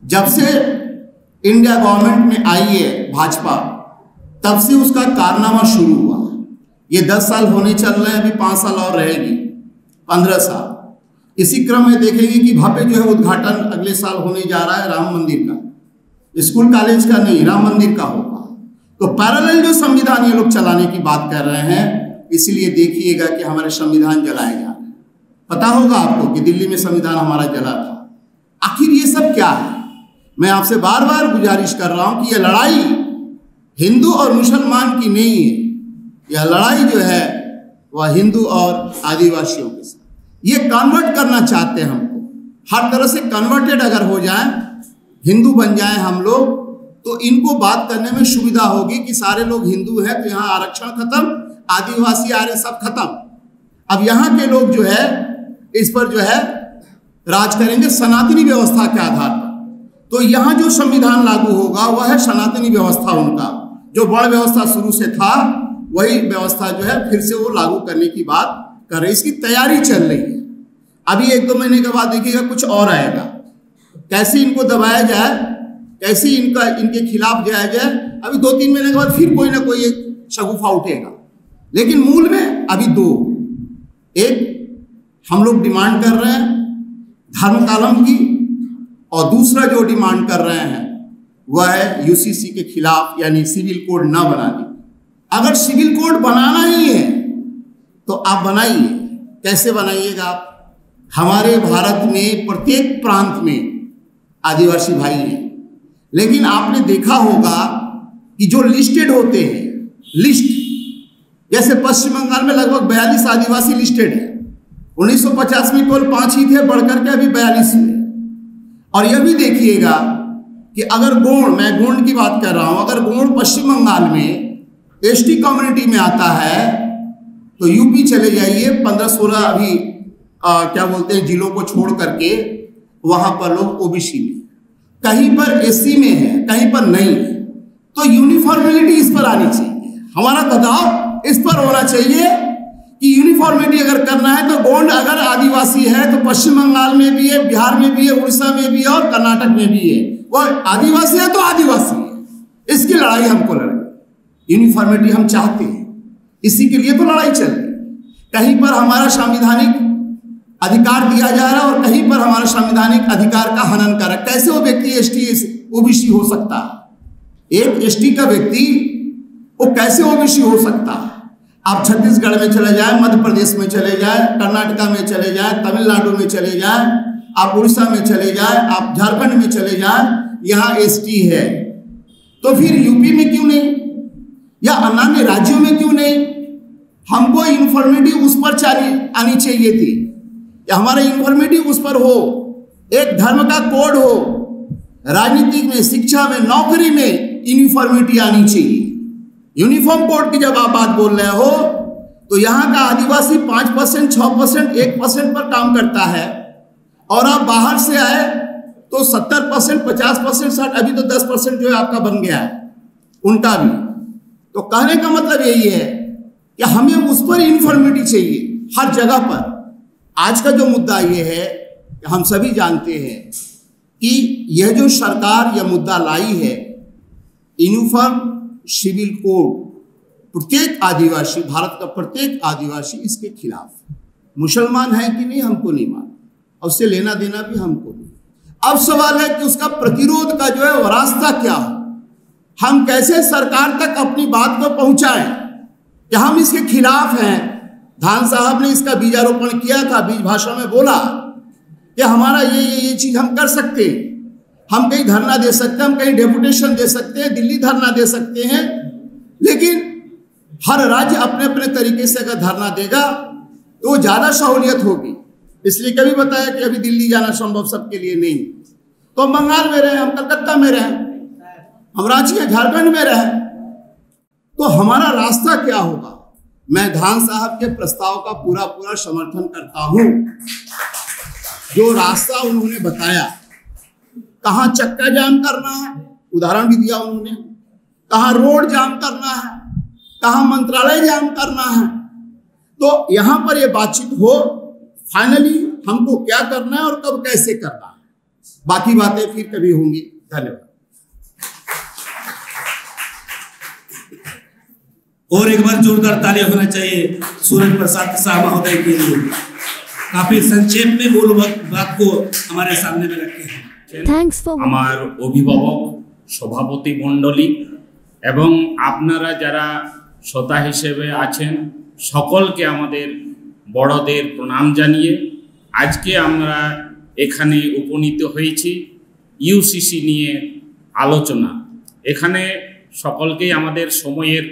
जब से इंडिया गवर्नमेंट में आई है भाजपा, तब से उसका कारनामा शुरू हुआ। ये दस साल होने चल रहे हैं, अभी पाँच साल और रहेगी, पन्द्रह साल। इसी क्रम में देखेंगे कि भव्य जो है उद्घाटन अगले साल होने जा रहा है राम मंदिर का, स्कूल कॉलेज का नहीं, राम मंदिर का होगा। तो पैरेलल जो संविधान ये लोग चलाने की बात कर रहे हैं, इसीलिए देखिएगा कि हमारे संविधान जलाए जा रहे हैं। पता होगा आपको कि दिल्ली में संविधान हमारा जला था। आखिर ये सब क्या है? मैं आपसे बार बार गुजारिश कर रहा हूं कि यह लड़ाई हिंदू और मुसलमान की नहीं है, यह लड़ाई जो है वह हिंदू और आदिवासियों के साथ। ये कन्वर्ट करना चाहते हैं हमको, हर तरह से कन्वर्टेड अगर हो जाए, हिंदू बन जाए हम लोग, तो इनको बात करने में सुविधा होगी कि सारे लोग हिंदू हैं तो यहाँ आरक्षण खत्म, आदिवासी आर्य सब खत्म। अब यहाँ के लोग जो है इस पर जो है राज करेंगे सनातनी व्यवस्था के आधार पर। तो यहाँ जो संविधान लागू होगा वह है सनातनी व्यवस्था उनका, जो वर्ण व्यवस्था शुरू से था वही व्यवस्था जो है फिर से वो लागू करने की बात कर रहे, इसकी तैयारी चल रही है। अभी एक दो महीने के बाद देखिएगा कुछ और आएगा, कैसे इनको दबाया जाए, कैसे इनका इनके खिलाफ जाया जाए। अभी दो तीन महीने के बाद फिर कोई ना कोई एक शगुफा उठेगा, लेकिन मूल में अभी दो, एक हम लोग डिमांड कर रहे हैं धर्म कॉलम की, और दूसरा जो डिमांड कर रहे हैं वह है यूसीसी के खिलाफ, यानी सिविल कोड ना बनाने। अगर सिविल कोड बनाना ही है तो आप बनाइए। कैसे बनाइएगा आप? हमारे भारत में प्रत्येक प्रांत में आदिवासी भाई हैं, लेकिन आपने देखा होगा कि जो लिस्टेड होते हैं, लिस्ट, जैसे पश्चिम बंगाल में लगभग बयालीस आदिवासी लिस्टेड है। उन्नीस सौ पचास में केवल पांच ही थे, बढ़ करके अभी बयालीस हुए। और यह भी देखिएगा कि अगर गोंड, मैं गोंड की बात कर रहा हूं, अगर गोंड पश्चिम बंगाल में एसटी कम्युनिटी में आता है, तो यूपी चले जाइए, पंद्रह सोलह अभी आ, क्या बोलते हैं, जिलों को छोड़ करके वहां पर लोग ओबीसी में, कहीं पर एससी में है, कहीं पर नहीं है। तो यूनिफॉर्मिलिटी इस पर आनी चाहिए, हमारा दबाव इस पर होना चाहिए कि यूनिफॉर्मिटी अगर करना है तो गोंड अगर आदिवासी है तो पश्चिम बंगाल में भी है, बिहार में भी है, उड़ीसा में भी है और कर्नाटक में भी है। वो आदिवासी है तो आदिवासी है, इसकी लड़ाई हमको लड़नी, यूनिफॉर्मिटी हम चाहते हैं, इसी के लिए तो लड़ाई चल रही है। कहीं पर हमारा संवैधानिक अधिकार दिया जा रहा है और कहीं पर हमारा संवैधानिक अधिकार का हनन कर रहा है। कैसे वो व्यक्ति एसटी ओबीसी हो सकता है? एक एसटी का व्यक्ति वो कैसे ओबीसी हो सकता है? आप छत्तीसगढ़ में चले जाए, मध्य प्रदेश में चले जाए, कर्नाटका में चले जाए, तमिलनाडु में चले जाए, आप उड़ीसा में चले जाए, आप झारखंड में चले जाए, यहाँ एसटी है, तो फिर यूपी में क्यों नहीं या अन्य राज्यों में क्यों नहीं? हमको यूनिफॉर्मिटी उस पर चाली आनी चाहिए थी कि हमारा यूनिफॉर्मिटी उस पर हो, एक धर्म का कोड हो, राजनीतिक में, शिक्षा में, नौकरी में यूनिफॉर्मिटी आनी चाहिए। यूनिफॉर्म कोड की जब आप बात बोल रहे हो तो यहाँ का आदिवासी पांच परसेंट, छह परसेंट, एक परसेंट पर काम करता है और आप बाहर से आए तो सत्तर परसेंट, पचास परसेंट, साठ, अभी तो दस परसेंट जो है आपका बन गया है उनका भी। तो कहने का मतलब यही है कि हमें उस पर यूनिफॉर्मिटी चाहिए हर जगह पर। आज का जो मुद्दा ये है कि हम सभी जानते हैं कि यह जो सरकार यह मुद्दा लाई है, यूनिफॉर्म सिविल कोड, प्रत्येक आदिवासी, भारत का प्रत्येक आदिवासी इसके खिलाफ है। मुसलमान है कि नहीं, हमको नहीं मालूम, और उससे लेना देना भी हमको नहीं। अब सवाल है कि उसका प्रतिरोध का जो है वो रास्ता क्या हो, हम कैसे सरकार तक अपनी बात को पहुंचाएं कि हम इसके खिलाफ हैं। धान साहब ने इसका बीजारोपण किया था, बीज भाषा में बोला कि हमारा ये ये ये चीज हम कर सकते हैं। हम कहीं धरना दे सकते हैं, हम कहीं डेपुटेशन दे सकते हैं, दिल्ली धरना दे सकते हैं, लेकिन हर राज्य अपने अपने तरीके से अगर धरना देगा तो ज्यादा सहूलियत होगी। इसलिए कभी बताया कि अभी दिल्ली जाना संभव सबके लिए नहीं, तो हम बंगाल में रहे, हम कलकत्ता में रहे, हम रांची या झारखंड में रहे, तो हमारा रास्ता क्या होगा? मैं धान साहब के प्रस्ताव का पूरा पूरा समर्थन करता हूं। जो रास्ता उन्होंने बताया, कहां चक्का जाम करना है, उदाहरण भी दिया उन्होंने, कहां रोड जाम करना है, कहां मंत्रालय जाम करना है, तो यहां पर ये बातचीत हो, फाइनली हमको क्या करना है और कब कैसे करना है। बाकी बातें फिर कभी होंगी। धन्यवाद। और एक बार जोरदार ताली होना चाहिए सूरज प्रसाद शाह महोदय के लिए। काफी संक्षेप में मूल बात को हमारे सामने में रखे हैं। Thanks for আমার অভিভাবক, সভাপতি মণ্ডলী এবং আপনারা যারা শ্রোতা হিসেবে আছেন, সকলকে আমাদের বড়দের প্রণাম জানিয়ে আজকে আমরা এখানে উপনীত হয়েছি ইউসিসি নিয়ে আলোচনা। এখানে সকলকেই আমাদের সময়ের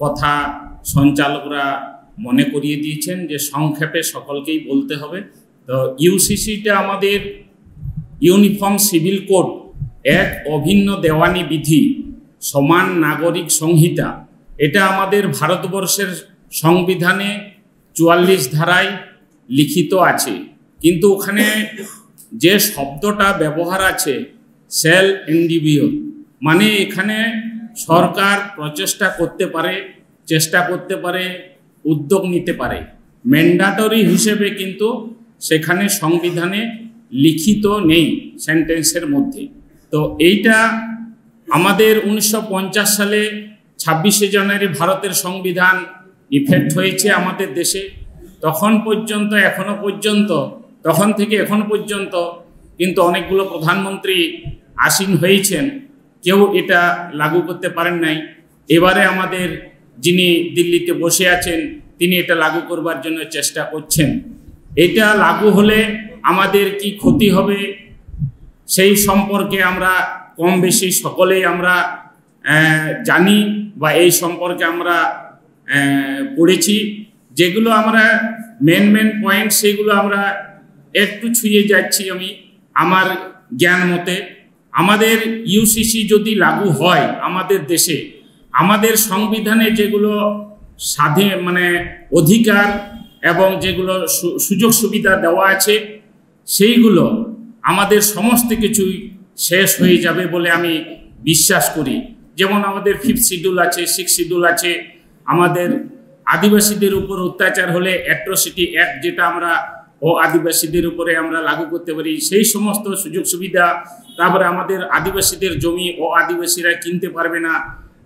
কথা সঞ্চালকরা মনে করিয়ে দিয়েছেন যে সংক্ষেপে সকলকেই বলতে হবে। তো ইউসিসিটা আমাদের ইউনিফর্ম সিভিল কোড, এক অভিন্ন দেওয়ানি বিধি, সমান নাগরিক সংহিতা, এটা আমাদের ভারতবর্ষের সংবিধানে চুয়াল্লিশ ধারায় লিখিত আছে, কিন্তু ওখানে যে শব্দটা ব্যবহার আছে, শ্যাল এনডিবিও, মানে এখানে সরকার প্রচেষ্টা করতে পারে, চেষ্টা করতে পারে, উদ্যোগ নিতে পারে। ম্যান্ডেটরি হিসেবে কিন্তু সেখানে সংবিধানে লিখিত নেই সেন্টেন্সের মধ্যে। তো এইটা আমাদের উনিশশো সালে ছাব্বিশে জানুয়ারি ভারতের সংবিধান ইফেক্ট হয়েছে আমাদের দেশে। তখন পর্যন্ত, এখনো পর্যন্ত, তখন থেকে এখন পর্যন্ত কিন্তু অনেকগুলো প্রধানমন্ত্রী আসীন হয়েছেন, কেউ এটা লাগু করতে পারেন নাই। এবারে আমাদের যিনি দিল্লিতে বসে আছেন, তিনি এটা লাগু করবার জন্য চেষ্টা করছেন। এটা লাগু হলে আমাদের কি ক্ষতি হবে, সেই সম্পর্কে আমরা কম বেশি সকলেই আমরা আহ, জানি বা এই সম্পর্কে আমরা আহ, পড়েছি। যেগুলো আমরা মেন মেন পয়েন্ট, সেগুলো আমরা একটু ছুঁয়ে যাচ্ছি আমি আমার জ্ঞান মতে। আমাদের ইউসিসি যদি লাগু হয় আমাদের দেশে, আমাদের সংবিধানে যেগুলো স্বাধীন, মানে, অধিকার এবং যেগুলো সু- সুযোগ সুবিধা দেওয়া আছে, সেইগুলো আমাদের সমস্ত কিছুই শেষ হয়ে যাবে বলে আমি বিশ্বাস করি। যেমন আমাদের ফিফথ শিডিউল আছে, সিক্স শিডিউল আছে, আমাদের আদিবাসীদের উপর অত্যাচার হলে অ্যাট্রোসিটি অ্যাক্ট, যেটা আমরা অ আদিবাসীদের উপরে আমরা লাগু করতে পারি, সেই সমস্ত সুযোগ সুবিধা। তারপরে আমাদের আদিবাসীদের জমি অ আদিবাসীরা কিনতে পারবে না,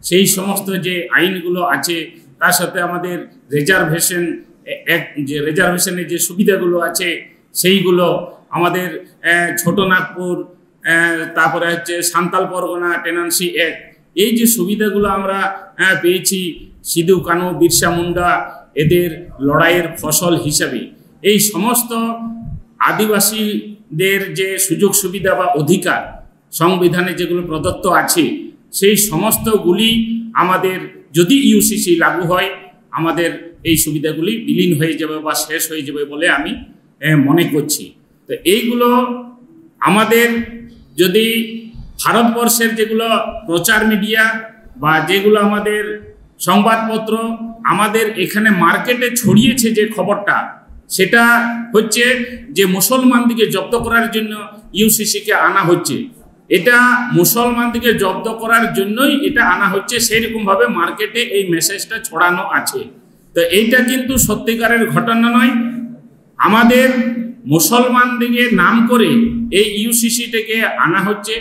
সেই সমস্ত যে আইনগুলো আছে। তার সাথে আমাদের রিজার্ভেশন, যে রিজার্ভেশনের যে সুবিধাগুলো আছে সেইগুলো, আমাদের আহ, ছোটনাগপুর, আহ, তারপরে হচ্ছে সান্তাল পরগনা টেনান্সি অ্যাক্ট, এই যে সুবিধাগুলো আমরা আহ, পেয়েছি সিধু কানু বিরসা মুন্ডা এদের লড়াইয়ের ফসল হিসাবে, এই সমস্ত আদিবাসীদের যে সুযোগ সুবিধা বা অধিকার সংবিধানে যেগুলো প্রদত্ত আছে, সেই সমস্তগুলি আমাদের, যদি ইউসিসি লাগু হয়, আমাদের এই সুবিধাগুলি বিলীন হয়ে যাবে বা শেষ হয়ে যাবে বলে আমি আহ, মনে করছি। তো এইগুলো আমাদের, যদি ভারতবর্ষের যেগুলো প্রচার মিডিয়া বা যেগুলো আমাদের সংবাদপত্র আমাদের এখানে মার্কেটে ছড়িয়েছে যে খবরটা, সেটা হচ্ছে যে মুসলমানদিকে জব্দ করার জন্য ইউসিসিকে আনা হচ্ছে। এটা মুসলমানদিকে জব্দ করার জন্যই এটা আনা হচ্ছে, সেইরকমভাবে মার্কেটে এই মেসেজটা ছড়ানো আছে। তো এইটা কিন্তু সত্যিকারের ঘটনা নয়। আমাদের মুসলমানদিকে নাম করে এই ইউসিসি থেকে আনা হচ্ছে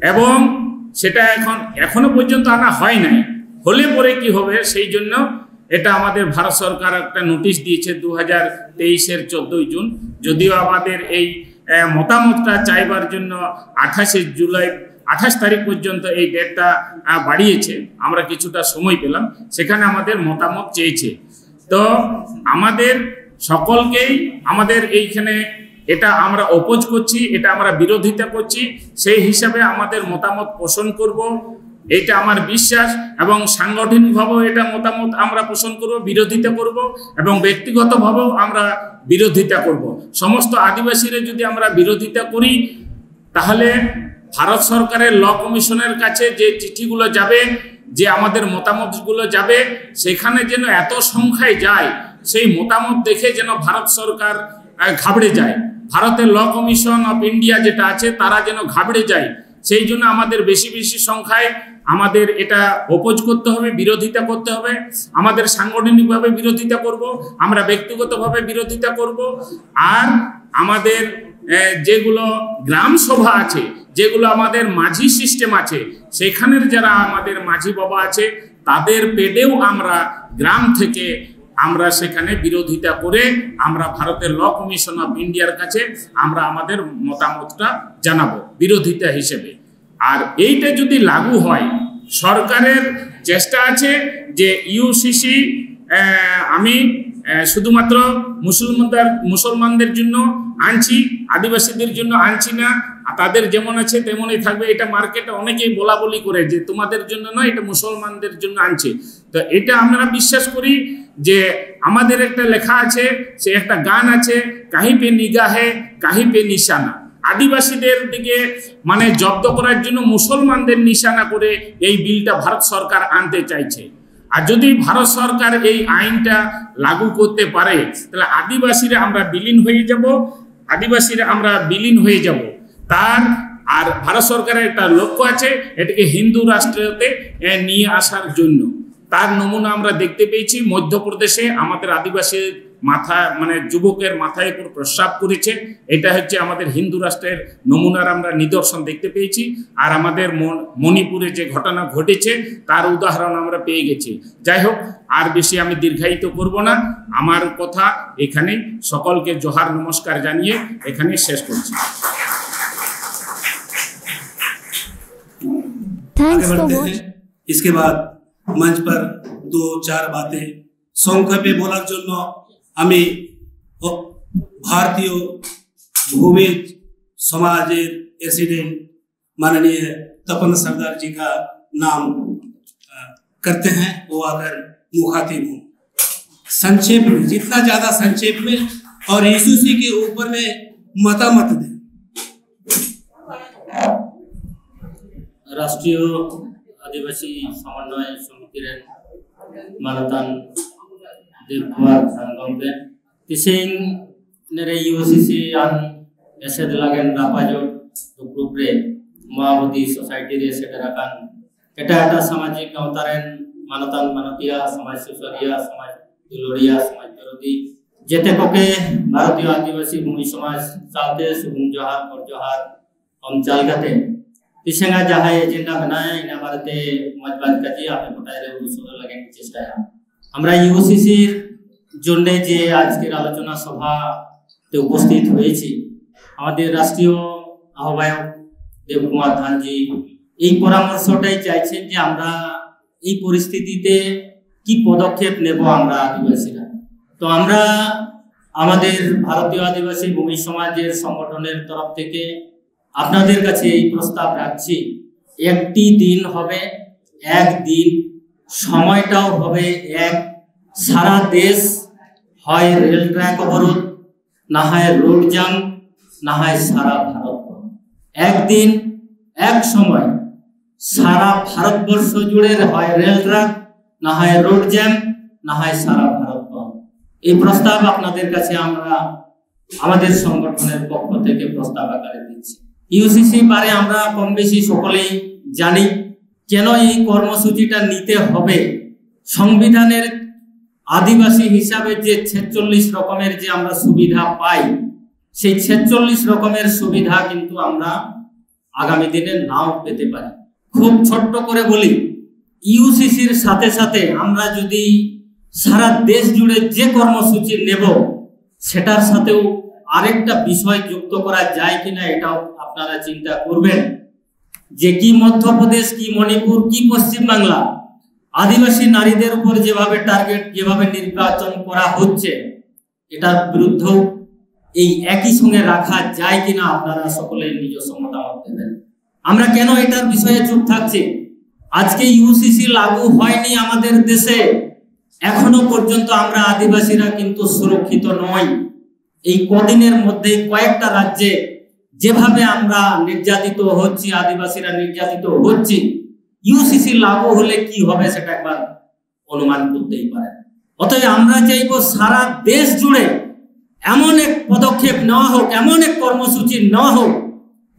এবং সেটা এখন, এখনো পর্যন্ত আনা হয় নাই। হলে পরে কি হবে, সেই জন্য এটা আমাদের ভারত সরকার একটা নোটিশ দিয়েছে দু হাজার তেইশের চোদ্দই জুন। যদিও আমাদের এই আহ, মতামতটা চাইবার জন্য আঠাশে জুলাই, আঠাশ তারিখ পর্যন্ত এই ডেটটা বাড়িয়েছে, আমরা কিছুটা সময় পেলাম, সেখানে আমাদের মতামত চেয়েছে। তো আমাদের সকলকেই, আমাদের এইখানে এটা আমরা অপোজ করছি, এটা আমরা বিরোধিতা করছি। সেই হিসাবে আমাদের মতামত পোষণ করব, এটা আমার বিশ্বাস। এবং সাংগঠনিকভাবেও এটা মতামত আমরা পোষণ করব, বিরোধিতা করব, এবং ব্যক্তিগতভাবেও আমরা বিরোধিতা করব। সমস্ত আদিবাসীরা যদি আমরা বিরোধিতা করি, তাহলে ভারত সরকারের ল কমিশনের কাছে যে চিঠিগুলো যাবে, যে আমাদের মতামতগুলো যাবে, সেখানে যেন এত সংখ্যায় যায়, সেই মতামত দেখে যেন ভারত সরকার আহ, ঘাবড়ে যায়। ভারতের ল কমিশন অফ ইন্ডিয়া যেটা আছে, তারা যেন ঘাবড়ে যায়। সেই জন্য আমাদের বেশি বেশি সংখ্যায় আমাদের এটা অপোজ করতে হবে, বিরোধিতা করতে হবে। আমাদের সাংগঠনিকভাবে বিরোধিতা করব, আমরা ব্যক্তিগতভাবে বিরোধিতা করব। আর আমাদের আহ, যেগুলো গ্রাম সভা আছে, যেগুলো আমাদের মাঝি সিস্টেম আছে, সেখানের যারা আমাদের মাঝি বাবা আছে, তাদের পেডেও আমরা গ্রাম থেকে আমরা সেখানে বিরোধিতা করে আমরা ভারতের ল কমিশন অফ ইন্ডিয়ার কাছে আমরা আমাদের মতামতটা জানাবো বিরোধিতা হিসেবে। আর এইটা যদি লাগু হয়, সরকারের চেষ্টা আছে যে ইউসিসি আমি আহ, শুধুমাত্র মুসলমানদের মুসলমানদের জন্য আনছি, আদিবাসীদের জন্য আনছি না। আর তাদের যেমন আছে তেমনই থাকবে। এটা মার্কেটে অনেকেই বলা বলি করে যে তোমাদের জন্য নয়, এটা মুসলমানদের জন্য আনছে। তো এটা আমরা বিশ্বাস করি যে আমাদের একটা লেখা আছে, সে একটা গান আছে, কাহি পে নিগাহে, কাহি পে নিশানা। আদিবাসীদের দিকে মানে জব্দ করার জন্য মুসলমানদের নিশানা করে এই বিলটা ভারত সরকার আনতে চাইছে। আর যদি ভারত সরকার এই আইনটা লাগু করতে পারে, তাহলে আদিবাসীরা আমরা বিলীন হয়ে যাব, আদিবাসীরা আমরা বিলীন হয়ে যাব। তার আর ভারত সরকারের একটা লক্ষ্য আছে এটাকে হিন্দু রাষ্ট্রতে এ, নিয়ে আসার জন্য। তার নমুনা আমরা দেখতে পেয়েছি মধ্যপ্রদেশে আমাদের আদিবাসী মাথা মানে যুবকের মাথায় উপর প্রস্রাব করেছে। এটা হচ্ছে আমাদের হিন্দু রাষ্ট্রের নমুনার আমরা নিদর্শন দেখতে পেয়েছি। আর আমাদের মন- মণিপুরে যে ঘটনা ঘটেছে, তার উদাহরণ আমরা পেয়ে গেছি। যাই হোক, আর বেশি আমি দীর্ঘায়িত করব না। আমার কথা এখানেই, সকলকে জোহার নমস্কার জানিয়ে এখানেই শেষ করছি। Thanks आगे for बढ़ते watching. हैं। इसके बाद मंच पर दो चार बातें संक्षेप में बोलाর জন্য আমি ভারতীয় भूमिज समाज प्रेसिडेंट माननीय तपन सरदार जी का नाम, अ, करते हैं, वो आकर मुखातिब हों। संक्षेप में, जितना ज्यादा संक्षेप में, और यूसीसी के ऊपर में मतामत दें। राष्ट्रीय आदिवासी समन्वय समिति ᱨᱮᱱ ᱢᱟᱱᱚᱛᱟᱱ ᱫᱮᱵᱽ ᱠᱩᱢᱟᱨ ᱫᱷᱟᱱ ᱜᱚᱢᱠᱮ, ᱛᱮᱦᱮᱧ ᱱᱮᱨᱮ ᱤᱭᱩᱥᱤᱥᱤ ᱟᱱ ᱮᱥᱮᱫ ᱞᱟᱹᱜᱤᱫ ᱨᱟᱯᱟᱡᱚᱴ ᱫᱩᱯᱲᱩᱵ ᱨᱮ ᱢᱟᱭᱟᱵᱚᱛᱤ ᱥᱳᱥᱟᱭᱴᱤ ᱨᱮ ᱥᱮᱴᱮᱨ ᱟᱠᱟᱱ ᱮᱴᱟᱜ ᱮᱴᱟᱜ ᱥᱟᱢᱟᱡᱤᱠ ᱜᱟᱶᱛᱟ ᱨᱮᱱ ᱢᱟᱱᱚᱛᱟᱱ ᱢᱟᱱᱚᱛᱤᱭᱟᱹ, ᱥᱚᱢᱟᱡᱽ ᱥᱩᱥᱟᱹᱨᱤᱭᱟᱹ, ᱥᱚᱢᱟᱡᱽ ᱫᱩᱞᱟᱹᱲᱤᱭᱟᱹ, ᱥᱚᱢᱟᱡᱽ ᱫᱚᱨᱚᱫᱤ, ᱡᱮᱛᱮ ᱠᱚᱜᱮ ᱵᱷᱟᱨᱚᱛᱤᱭᱚ ᱟᱹᱫᱤᱵᱟᱹᱥᱤ ᱵᱷᱩᱢᱤ ᱥᱚᱢᱟᱡᱽ ᱥᱟᱶᱛᱮ ᱥᱩᱜᱩᱢ ᱡᱚᱦᱟᱨ, ᱜᱚᱰ ᱡᱚᱦᱟᱨ ᱚᱱ ᱪᱟᱞ ᱠᱟᱛᱮ ᱛᱤᱥᱮᱝᱟ ᱡᱟᱦᱟᱸᱭ ᱮᱡᱮᱱᱰᱟ ᱢᱮᱱᱟᱭᱟ, ᱤᱱᱟ ᱵᱟᱨᱮᱛᱮ ᱢᱚᱡᱽ ᱵᱟᱛ ᱠᱟᱛᱮ ᱟᱯᱮ ᱜᱚᱴᱟᱭ ᱨᱮ ᱩᱫᱩᱜ ᱥᱚᱫᱚᱨ ᱞᱟᱹᱜᱤᱫ ᱤᱧ ᱪᱮᱥᱴᱟᱭᱟ᱾ আমরা ইউসিসির জন্য যে আজকের আলোচনা সভা তে উপস্থিত হয়েছি, আমাদের রাষ্ট্রীয় আহ্বায়ক দেবকুমার ধানজি এই পরামর্শটাই চাইছেন যে আমরা এই পরিস্থিতিতে কি পদক্ষেপ নেব আমরা আদিবাসীরা। তো আমরা আমাদের ভারতীয় আদিবাসী ভূমি সমাজের সংগঠনের তরফ থেকে আপনাদের কাছে এই প্রস্তাব রাখছি, একটি দিন হবে, একদিন, সময়টাও হবে এক, সারা দেশ হয় রেল ট্র্যাক অবরোধ, না হয় রোড জ্যাম, না হয় সারা ভারত বন্ধ। একদিন, এক সময় সারা ভারতবর্ষ জুড়ে হয় রেল ট্র্যাক, না হয় রোড জ্যাম, না হয় সারা ভারত বন্ধ। এই প্রস্তাব আপনাদের কাছে আমরা আমাদের সংগঠনের পক্ষ থেকে প্রস্তাব আকারে দিচ্ছি। ইউসিসি বারে আমরা কম বেশি সকলেই জানি কেন এই কর্মসূচিটা নিতে হবে। সংবিধানের আদিবাসী হিসাবে যে ছেচল্লিশ রকমের যে আমরা সুবিধা পাই, সেই ছেচল্লিশ রকমের সুবিধা কিন্তু আমরা আগামী দিনে নাও পেতে পারি। খুব ছোট্ট করে বলি, ইউসিসির সাথে সাথে আমরা যদি সারা দেশ জুড়ে যে কর্মসূচি নেব, সেটার সাথেও আরেকটা বিষয় যুক্ত করা যায় কিনা, এটাও আপনারা চিন্তা করবেন যে কি মধ্যপ্রদেশ, কি মণিপুর, কি পশ্চিমবাংলা, আদিবাসী নারীদের উপর যেভাবে টার্গেট, যেভাবে নির্যাতন করা হচ্ছে, এটার বিরুদ্ধেও এই একই সঙ্গে রাখা যায় কিনা, আপনারা সকলে নিজস্ব মতামত দেবেন। আমরা কেন এটার বিষয়ে চুপ থাকছি? আজকে ইউসিসি লাগু হয়নি আমাদের দেশে, এখনো পর্যন্ত আমরা আদিবাসীরা কিন্তু সুরক্ষিত নই। এই কদিনের মধ্যে কয়েকটা রাজ্যে যেভাবে আমরা নির্যাতিত হচ্ছি, আদিবাসীরা নির্যাতিত হচ্ছি, ইউসিসি লাগু হলে কি হবে সেটা একবার অনুমান করতেই পারেন। অতএব আমরা চাইব সারা দেশ জুড়ে এমন এক পদক্ষেপ নেওয়া হোক, এমন এক কর্মসূচি নেওয়া হোক,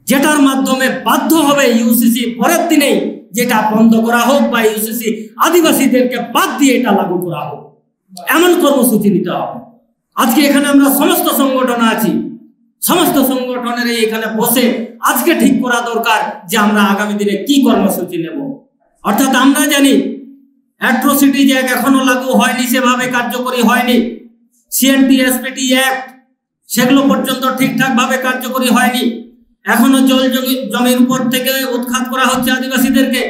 যেটার মাধ্যমে বাধ্য হবে ইউসিসি পরের দিনেই যেটা বন্ধ করা হোক বা ইউসিসি আদিবাসীদেরকে বাদ দিয়ে এটা লাগু করা হোক, এমন কর্মসূচি নিতে হবে। আজকে এখানে আমরা সমস্ত সংগঠন আছি, সমস্ত সংগঠনের এই এখানে বসে আজকে ঠিক করা দরকার যে আমরা আগামী দিনে কি কর্মসূচি নেব। অর্থাৎ আমরা জানি অ্যাট্রোসিটি অ্যাক্ট এখনো লাগু হয়নি, সেভাবে কার্যকরী হয়নি। সিএনটি এসপিটি অ্যাক্ট সেগুলো পর্যন্ত ঠিকঠাক ভাবে কার্যকরী হয়নি। এখনো জল জমি জমির উপর থেকে উৎখাত করা হচ্ছে আদিবাসীদেরকে।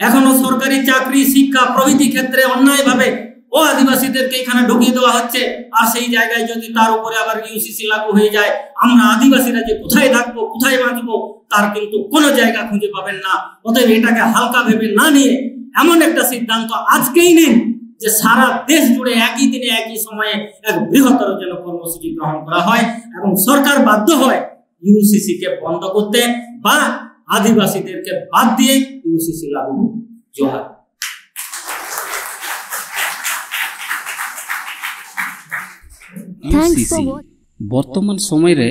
এখনো সরকারি চাকরি, শিক্ষা প্রভৃতি ক্ষেত্রে অন্যায়ভাবে ও আদিবাসীদেরকে এখানে ঢুকিয়ে দেওয়া হচ্ছে। আর সেই জায়গায় যদি তার উপরে আবার ইউসিসি লাগু হয়ে যায়, আমরা আদিবাসীরা যে কোথায় থাকবো, কোথায় বাঁচবো, তার কিন্তু কোনো জায়গা খুঁজে পাবেন না। অতএব এটাকে হালকা ভেবে না নিয়ে এমন একটা সিদ্ধান্ত আজকেই নিন যে সারা দেশ জুড়ে একই দিনে একই সময়ে এক বৃহত্তর যেন কর্মসূচি গ্রহণ করা হয় এবং সরকার বাধ্য হয় ইউসিসি কে বন্ধ করতে বা আদিবাসীদেরকে বাদ দিয়ে ইউসিসি লাগু হোক। জোহার। Thanks for UCC. বর্তমান সময় ᱨᱮ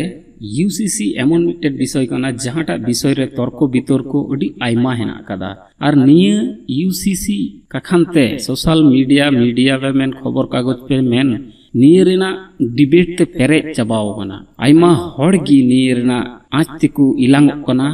ᱤᱭᱩ ᱥᱤ ᱥᱤ ᱮᱢᱚᱱ ᱢᱤᱫᱴᱮᱱ ᱵᱤᱥᱚᱭ ᱠᱟᱱᱟ, ᱡᱟᱦᱟᱸᱴᱟᱜ ᱵᱤᱥᱚᱭ ᱨᱮ ᱛᱚᱨᱠᱚ ᱵᱤᱛᱚᱨᱠᱚ ᱟᱹᱰᱤ ᱟᱭᱢᱟ ᱦᱮᱱᱟᱜ ᱟᱠᱟᱫᱟ᱾ ᱟᱨ ᱱᱤᱭᱟᱹ ᱤᱭᱩ ᱥᱤ ᱥᱤ ᱠᱟᱠᱷᱟᱱ ᱛᱮ ᱥᱳᱥᱟᱞ ᱢᱤᱰᱤᱭᱟ, ᱢᱤᱰᱤᱭᱟ ᱯᱮ ᱢᱮᱱ, ᱠᱷᱚᱵᱚᱨ ᱠᱟᱜᱚᱡᱽ ᱯᱮ ᱢᱮᱱ, ᱱᱤᱭᱟᱹ ᱨᱮᱱᱟᱜ ᱰᱤᱵᱮᱴ ᱛᱮ ᱯᱮᱨᱮᱡ ᱪᱟᱵᱟᱣ ᱟᱠᱟᱱᱟ᱾ ᱟᱭᱢᱟ ᱦᱚᱲ ᱜᱮ ᱱᱤᱭᱟᱹ ᱨᱮᱱᱟᱜ ᱟᱸᱪ ᱛᱮᱠᱚ ᱤᱞᱟᱝᱚᱜ ᱠᱟᱱᱟ᱾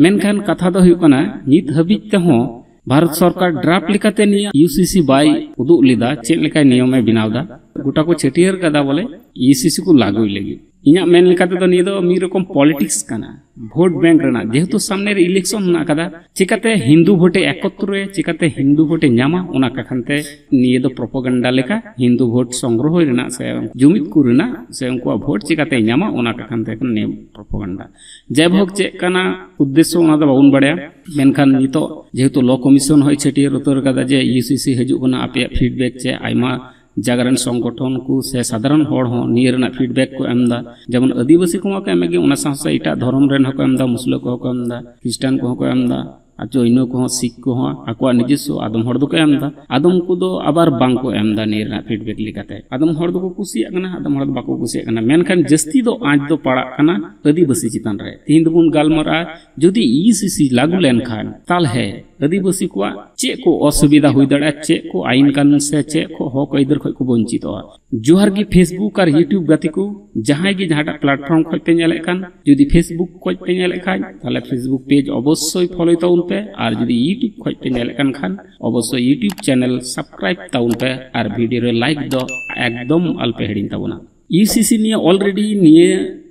ᱢᱮᱱᱠᱷᱟᱱ ᱠᱟᱛᱷᱟ ᱫᱚ ᱦᱩᱭᱩᱜ ᱠᱟᱱᱟ, ᱱᱤᱛ ᱦᱟᱹᱵᱤᱡ ᱛᱮᱦᱚᱸ ᱵᱷᱟᱨᱚᱛ ᱥᱚᱨᱠᱟᱨ ᱰᱨᱟᱯᱴ ᱞᱮᱠᱟᱛᱮ ᱱᱤᱭᱟᱹ ᱤᱭᱩ ᱥᱤ ᱥᱤ ᱵᱟᱭ ᱩᱫᱩᱜ ᱞᱮᱫᱟ, ᱪᱮᱫ ᱞᱮᱠᱟᱭ ᱱᱤᱭᱚᱢᱮ ᱵᱮᱱᱟᱣ ᱮᱫᱟ᱾ ᱜᱚᱴᱟ ᱠᱚ ᱪᱷᱟᱹᱴᱭᱟᱹᱨ ᱠᱟᱫᱟ ᱵᱚᱞᱮ ᱤᱭᱩᱥᱤᱥᱤ ᱠᱚ ᱞᱟᱹᱜᱩᱭ ᱞᱟᱹᱜᱤᱫ᱾ ᱤᱧᱟᱹᱜ ᱢᱮᱱ ᱞᱮᱠᱟ ᱛᱮᱫᱚ ᱱᱤᱭᱟᱹ ᱫᱚ ᱢᱤᱫ ᱨᱚᱠᱚᱢ ᱯᱚᱞᱤᱴᱤᱠᱥ ᱠᱟᱱᱟ, ᱵᱷᱳᱴ ᱵᱮᱝᱠ ᱨᱮᱱᱟᱜ᱾ ᱡᱮᱦᱮᱛᱩ ᱥᱟᱢᱱᱮ ᱨᱮ ᱤᱞᱮᱠᱥᱚᱱ ᱢᱮᱱᱟᱜ ᱠᱟᱫᱟ, ᱪᱤᱠᱟᱛᱮ ᱦᱤᱱᱫᱩ ᱵᱷᱳᱴᱮ ᱮᱠᱚᱛᱨᱚᱭᱟ, ᱪᱤᱠᱟᱛᱮ ᱦᱤᱱᱫᱩ ᱵᱷᱳᱴᱮ ᱧᱟᱢᱟ, ᱚᱱᱟ ᱠᱟᱠᱷᱟᱱ ᱛᱮ ᱱᱤᱭᱟᱹ ᱫᱚ ᱯᱨᱚᱯᱚᱜᱮᱱᱰᱟ ᱞᱮᱠᱟ, ᱦᱤᱱᱫᱩ ᱵᱷᱳᱴ ᱥᱚᱝᱜᱨᱚᱦᱚᱭ ᱨᱮᱱᱟᱜ ᱥᱮ ᱡᱩᱢᱤᱫ ᱠᱚ ᱨᱮᱱᱟᱜ ᱥᱮ ᱩᱱᱠᱩᱣᱟᱜ ᱵᱷᱳᱴ ᱪᱤᱠᱟᱛᱮᱭ ᱧᱟᱢᱟ, ᱚᱱᱟ ᱠᱟᱠᱷᱟᱱ ᱛᱮ ᱱᱤᱭᱟᱹ ᱯᱨᱚᱯᱚᱜᱮᱱᱰᱟ᱾ ᱡᱟᱭᱦᱳᱠ, ᱪᱮᱫ ᱠᱟᱱᱟ ᱩᱫᱽᱫᱮᱥᱥᱚ, ᱚᱱᱟ ᱫᱚ ᱵᱟᱵᱚᱱ ᱵᱟᱲᱟᱭᱟ᱾ ᱢᱮᱱᱠᱷᱟᱱ ᱱᱤᱛᱚᱜ ᱡᱮᱦᱮᱛᱩ ᱞᱚ ᱠᱚᱢᱤᱥᱚᱱ ᱦᱚᱸᱭ ᱪᱷᱟᱹᱴᱭᱟᱹᱨ ᱩᱛᱟᱹᱨ ᱠᱟᱫᱟ ᱡᱮ ᱤᱭᱩᱥᱤᱥᱤ ᱦᱤᱡᱩᱜ ᱠᱟᱱᱟ, ᱟᱯᱮᱭᱟᱜ ᱯᱷᱤᱰᱵᱮᱠ ᱪᱮ ᱟᱭᱢᱟ ᱡᱟᱭᱜᱟ ᱨᱮᱱ ᱥᱚᱝᱜᱚᱴᱷᱚᱱ ᱠᱚ ᱥᱮ ᱥᱟᱫᱷᱟᱨᱚᱱ ᱦᱚᱲ ᱦᱚᱸ ᱱᱤᱭᱟᱹ ᱨᱮᱱᱟᱜ ᱯᱷᱤᱰᱵᱮᱠ ᱠᱚ ᱮᱢ ᱮᱫᱟ᱾ ᱡᱮᱢᱚᱱ ᱟᱹᱫᱤᱵᱟᱹᱥᱤ ᱠᱚᱢᱟ ᱠᱚ ᱮᱢᱮᱫ ᱜᱮ, ᱚᱱᱟ ᱥᱟᱶ ᱥᱟᱶ ᱮᱴᱟᱜ ᱫᱷᱚᱨᱚᱢ ᱨᱮᱱ ᱦᱚᱸᱠᱚ ᱮᱢ ᱮᱫᱟ, ᱢᱩᱥᱞᱟᱹ ᱠᱚᱦᱚᱸ ᱠᱚ ᱮᱢ ᱮᱫᱟ, ᱠᱷᱨᱤᱥᱴᱟᱱ ᱠᱚᱦᱚᱸ ᱠᱚ ᱮᱢ ᱮᱫᱟ, ᱟᱨ ᱡᱳᱭᱱᱚ ᱠᱚᱦᱚᱸ, ᱥᱤᱠᱷ ᱠᱚᱦᱚᱸ ᱟᱠᱚᱣᱟᱜ ᱱᱤᱡᱚᱥᱥᱚ ᱟᱫᱚᱢ ᱦᱚᱲ ᱫᱚᱠᱚ ᱮᱢ ᱮᱫᱟ, ᱟᱫᱚᱢ ᱠᱚᱫᱚ ᱟᱵᱟᱨ ᱵᱟᱝ ᱠᱚ ᱮᱢ ᱮᱫᱟ ᱱᱤᱭᱟᱹ ᱨᱮᱱᱟᱜ ᱯᱷᱤᱰᱵᱮᱠ ᱞᱮᱠᱟᱛᱮ᱾ ᱟᱫᱚᱢ ᱦᱚᱲ ᱫᱚᱠᱚ ᱠᱩᱥᱤᱭᱟᱜ ᱠᱟᱱᱟ, ᱟᱫᱚᱢ ᱦᱚᱲ ᱫᱚ ᱵᱟᱠᱚ ᱠᱩᱥᱤᱭᱟᱜ ᱠᱟᱱᱟ᱾ ᱢᱮᱱᱠᱷᱟᱱ ᱡᱟᱹᱥᱛᱤ ᱫᱚ ᱟᱸᱡ ᱫᱚ ᱯᱟᱲᱟᱜ ᱠᱟᱱᱟ ᱟᱹᱫᱤᱵᱟᱹᱥᱤ ᱪᱮᱛᱟᱱ ᱨᱮ᱾ ᱛᱤᱦᱤᱧ ᱫᱚᱵᱚᱱ ᱜᱟᱞᱢᱟᱨᱟᱜᱼᱟ, ᱡᱩᱫᱤ ᱤᱭᱩᱥᱤᱥᱤ ᱞᱟᱹᱜᱩ ᱞᱮᱱᱠᱷᱟᱱ, ᱛᱟᱦᱞᱮ ᱟᱹᱫᱤᱵᱟᱹᱥᱤ ᱠᱚᱣᱟᱜ ᱪᱮᱫ ᱠᱚ ᱚᱥᱩᱵᱤᱫᱷᱟ ᱦᱩᱭ ᱫᱟᱲᱮᱭᱟᱜᱼᱟ, ᱪᱮᱫ ᱠᱚ ᱟᱭᱤᱱ ᱠᱟᱹᱱᱩᱱ ᱥᱮ ᱪᱮᱫ ᱠᱚ ᱦᱚᱠ ᱟᱹᱭᱫᱟᱹᱨ ᱠᱷᱚᱱ ᱠᱚ ᱵᱚᱧᱪᱤᱛᱚᱜᱼᱟ᱾ ᱡᱚᱦᱟᱨ ᱜᱮ Facebook ᱟᱨ YouTube ᱜᱟᱛᱮ ᱠᱚ, ᱡᱟᱦᱟᱸᱭ ᱜᱮ ᱡᱟᱦᱟᱸᱴᱟᱜ ᱯᱞᱟᱴᱯᱷᱚᱨᱢ ᱠᱷᱚᱱ ᱯᱮ ᱧᱮᱞᱮᱫ ᱠᱟᱱ, ᱡᱩᱫᱤ Facebook ᱠᱷᱚᱱ ᱯᱮ ᱧᱮᱞᱮᱫ ᱠᱷᱟᱱ, ᱛᱟᱦᱞᱮ Facebook ᱯᱮᱡᱽ ᱚᱵᱚᱥᱥᱳᱭ ᱯᱷᱚᱞᱳᱭ ᱛᱟᱵᱚᱱ ᱯᱮ, ᱟᱨ ᱡᱩᱫᱤ YouTube ᱠᱷᱚᱱ ᱯᱮ ᱧᱮᱞᱮᱫ ᱠᱟᱱ ᱠᱷᱟᱱ, ᱚᱵᱚᱥᱥᱳᱭ YouTube ᱪᱮᱱᱮᱞ ᱥᱟᱵᱥᱠᱨᱟᱭᱤᱵ ᱛᱟᱵᱚᱱ ᱯᱮ ᱟᱨ ᱵᱷᱤᱰᱤᱭᱳ ᱨᱮ ᱞᱟᱭᱤᱠ ᱫᱚ ᱮᱠᱫᱚᱢ ᱟᱞᱚᱯᱮ ᱦᱤᱲᱤᱧ ᱛᱟᱵᱚᱱᱟ᱾ ᱤᱭᱩᱥᱤᱥᱤ ᱱᱤᱭᱟᱹ ᱚᱞᱨᱮᱰᱤ ᱱᱤᱭᱟᱹ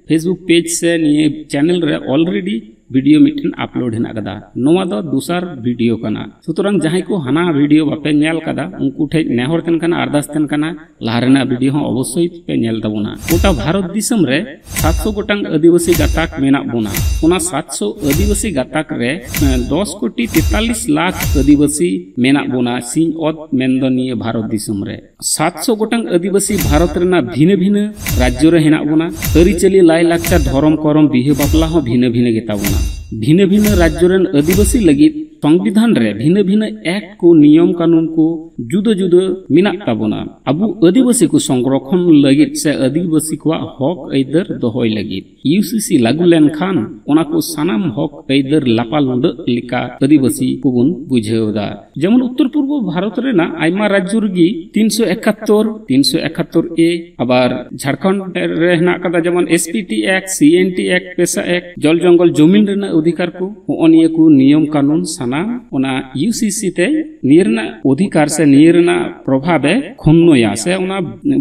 Facebook ᱯᱮᱡᱽ ᱥᱮ ᱱᱤᱭᱟᱹ ᱪᱮᱱᱮᱞ ᱨᱮ ᱚᱞᱨᱮᱰᱤ ᱵᱷᱤᱰᱤᱭᱳ ᱢᱤᱫᱴᱮᱱ ᱟᱯᱞᱳᱰ ᱦᱮᱱᱟᱜ ᱠᱟᱫᱟ᱾ ᱱᱚᱣᱟ ᱫᱚ ᱫᱚᱥᱟᱨ ᱵᱷᱤᱰᱤᱭᱳ ᱠᱟᱱᱟ᱾ ᱥᱩᱛᱚᱨᱟᱝ ᱡᱟᱦᱟᱸᱭ ᱠᱚ ᱦᱟᱱᱟ ᱵᱷᱤᱰᱤᱭᱳ ᱵᱟᱯᱮ ᱧᱮᱞ ᱠᱟᱫᱟ, ᱩᱱᱠᱩ ᱴᱷᱮᱡ ᱱᱮᱦᱚᱨ ᱛᱟᱦᱮᱱ ᱠᱟᱱᱟ, ᱟᱨᱫᱟᱥ ᱛᱟᱦᱮᱱ ᱠᱟᱱᱟ, ᱞᱟᱦᱟ ᱨᱮᱱᱟᱜ ᱵᱷᱤᱰᱤᱭᱳ ᱦᱚᱸ ᱚᱵᱚᱥᱥᱳᱭ ᱯᱮ ᱧᱮᱞ ᱛᱟᱵᱚᱱᱟ᱾ ᱜᱚᱴᱟ ᱵᱷᱟᱨᱚᱛ ᱫᱤᱥᱚᱢ ᱨᱮ ᱥᱟᱛᱥᱚ ᱜᱚᱴᱟᱝ ᱟᱹᱫᱤᱵᱟᱹᱥᱤ ᱜᱟᱛᱟᱠ ᱢᱮᱱᱟᱜ ᱵᱚᱱᱟ᱾ ᱚᱱᱟ ᱥᱟᱛᱥᱚ ᱟᱹᱫᱤᱵᱟᱹᱥᱤ ᱜᱟᱛᱟᱠ ᱨᱮ, ᱮᱸ, ᱫᱚᱥ ᱠᱳᱴᱤ ᱛᱮᱛᱟᱞᱤᱥ ᱞᱟᱠᱷ ᱟᱹᱫᱤᱵᱟᱹᱥᱤ ᱢᱮᱱᱟᱜ ᱵᱚᱱᱟ ᱥᱤᱧ ᱚᱛ, ᱢᱮᱱᱫᱚ ᱱᱤᱭᱟᱹ ᱵᱷᱟᱨᱚᱛ ᱫᱤᱥᱚᱢ ᱨᱮ᱾ ᱥᱟᱛᱥᱚ ᱜᱚᱴᱟᱝ ᱟᱹᱫᱤᱵᱟᱹᱥᱤ ᱵᱷᱟᱨᱚᱛ ᱨᱮᱱᱟᱜ ᱵᱷᱤᱱᱟᱹ ᱵᱷᱤᱱᱟᱹ ᱨᱟᱡᱽᱡᱚ ᱨᱮ ᱦᱮᱱᱟᱜ ᱵᱚᱱᱟ᱾ ᱟᱹᱨᱤᱪᱟᱹᱞᱤ, ᱞᱟᱭᱼᱞᱟᱠᱪᱟᱨ, ᱫᱷᱚᱨᱚᱢ, ᱠᱚᱨᱚᱢ, ᱵᱤᱦᱟᱹ, ᱵᱟᱯᱞᱟ ᱦᱚᱸ ᱵᱷᱤᱱᱟᱹ ᱵᱷᱤᱱᱟᱹ ᱜᱮᱛᱟ ᱵᱚᱱᱟ᱾ ᱵᱷᱤᱱᱟᱹ ᱵᱷᱤᱱᱟᱹ ᱨᱟᱡᱽᱡᱚ ᱨᱮᱱ ᱟᱹᱫᱤᱵᱟᱹᱥᱤ ᱞᱟᱹᱜᱤᱫ ᱥᱚᱝᱵᱤᱫᱷᱟᱱ ᱨᱮ ᱵᱷᱤᱱᱟᱹ ᱵᱷᱤᱱᱟᱹ ᱮᱠᱴ ᱠᱚ, ᱱᱤᱭᱚᱢ ᱠᱟᱹᱱᱩᱱ ᱠᱚ ᱡᱩᱫᱟᱹ ᱡᱩᱫᱟᱹ ᱢᱮᱱᱟᱜ ᱛᱟᱵᱚᱱᱟ᱾ ᱟᱵᱚ ᱟᱹᱫᱤᱵᱟᱹᱥᱤ ᱠᱚ ᱥᱚᱝᱨᱚᱠᱷᱚᱱ ᱞᱟᱹᱜᱤᱫ ᱥᱮ ᱟᱹᱫᱤᱵᱟᱹᱥᱤ ᱠᱚᱣᱟᱜ ᱦᱚᱠ ᱟᱹᱭᱫᱟᱹᱨ ᱫᱚᱦᱚᱭ ᱞᱟᱹᱜᱤᱫ ᱤᱭᱩᱥᱤᱥᱤ ᱞᱟᱹᱜᱩ ᱞᱮᱱᱠᱷᱟᱱ, ᱚᱱᱟ ᱠᱚ ᱥᱟᱱᱟᱢ ᱦᱚᱠ ᱟᱹᱭᱫᱟᱹᱨ ᱞᱟᱯᱟ ᱞᱩᱸᱰᱟᱹᱜ ᱞᱮᱠᱟ ᱟᱹᱫᱤᱵᱟᱹᱥᱤ ᱠᱚᱵᱚᱱ ᱵᱩᱡᱷᱟᱹᱣ ᱮᱫᱟ᱾ ᱡᱮᱢᱚᱱ ᱩᱛᱛᱚᱨ ᱯᱩᱨᱵᱚ ᱵᱷᱟᱨᱚᱛ ᱨᱮᱱᱟᱜ ᱟᱭᱢᱟ ᱨᱟᱡᱽᱡᱚ ᱨᱮᱜᱮ ᱛᱤᱱᱥᱚ ᱮᱠᱟᱛᱛᱳᱨ, ᱛᱤᱱᱥᱚ ᱮᱠᱟᱛᱛᱳᱨ ᱮ, ᱟᱵᱟᱨ ᱡᱷᱟᱲᱠᱷᱚᱸᱰ ᱨᱮ ᱦᱮᱱᱟᱜ ᱠᱟᱫᱟ ᱡᱮᱢᱚᱱ SPT Act, CNT Act, PESA Act, ᱡᱚᱞ ᱡᱚᱝᱜᱚᱞ ᱡᱚᱢᱤᱱ ᱨᱮᱱᱟᱜ ᱚᱫᱷᱤᱠᱟᱨ ᱠᱚ, ᱦᱚᱸᱜᱼᱚ ᱱᱤᱭᱟᱹ ᱠᱚ ᱱᱤᱭᱚᱢ ᱠᱟᱹᱱᱩᱱ ᱥᱟᱱᱟᱢ ᱚᱱᱟ ᱤᱭᱩᱥᱤᱥᱤ ᱛᱮ ᱱᱤᱭᱟᱹ ᱨᱮᱱᱟᱜ ᱚᱫᱷᱤᱠᱟᱨ ᱥᱮ ᱱᱤᱭᱟᱹ ᱨᱮᱱᱟᱜ ᱯᱨᱚᱵᱷᱟᱵᱮ ᱠᱷᱚᱱᱱᱚᱭᱟ, ᱥᱮ ᱚᱱᱟ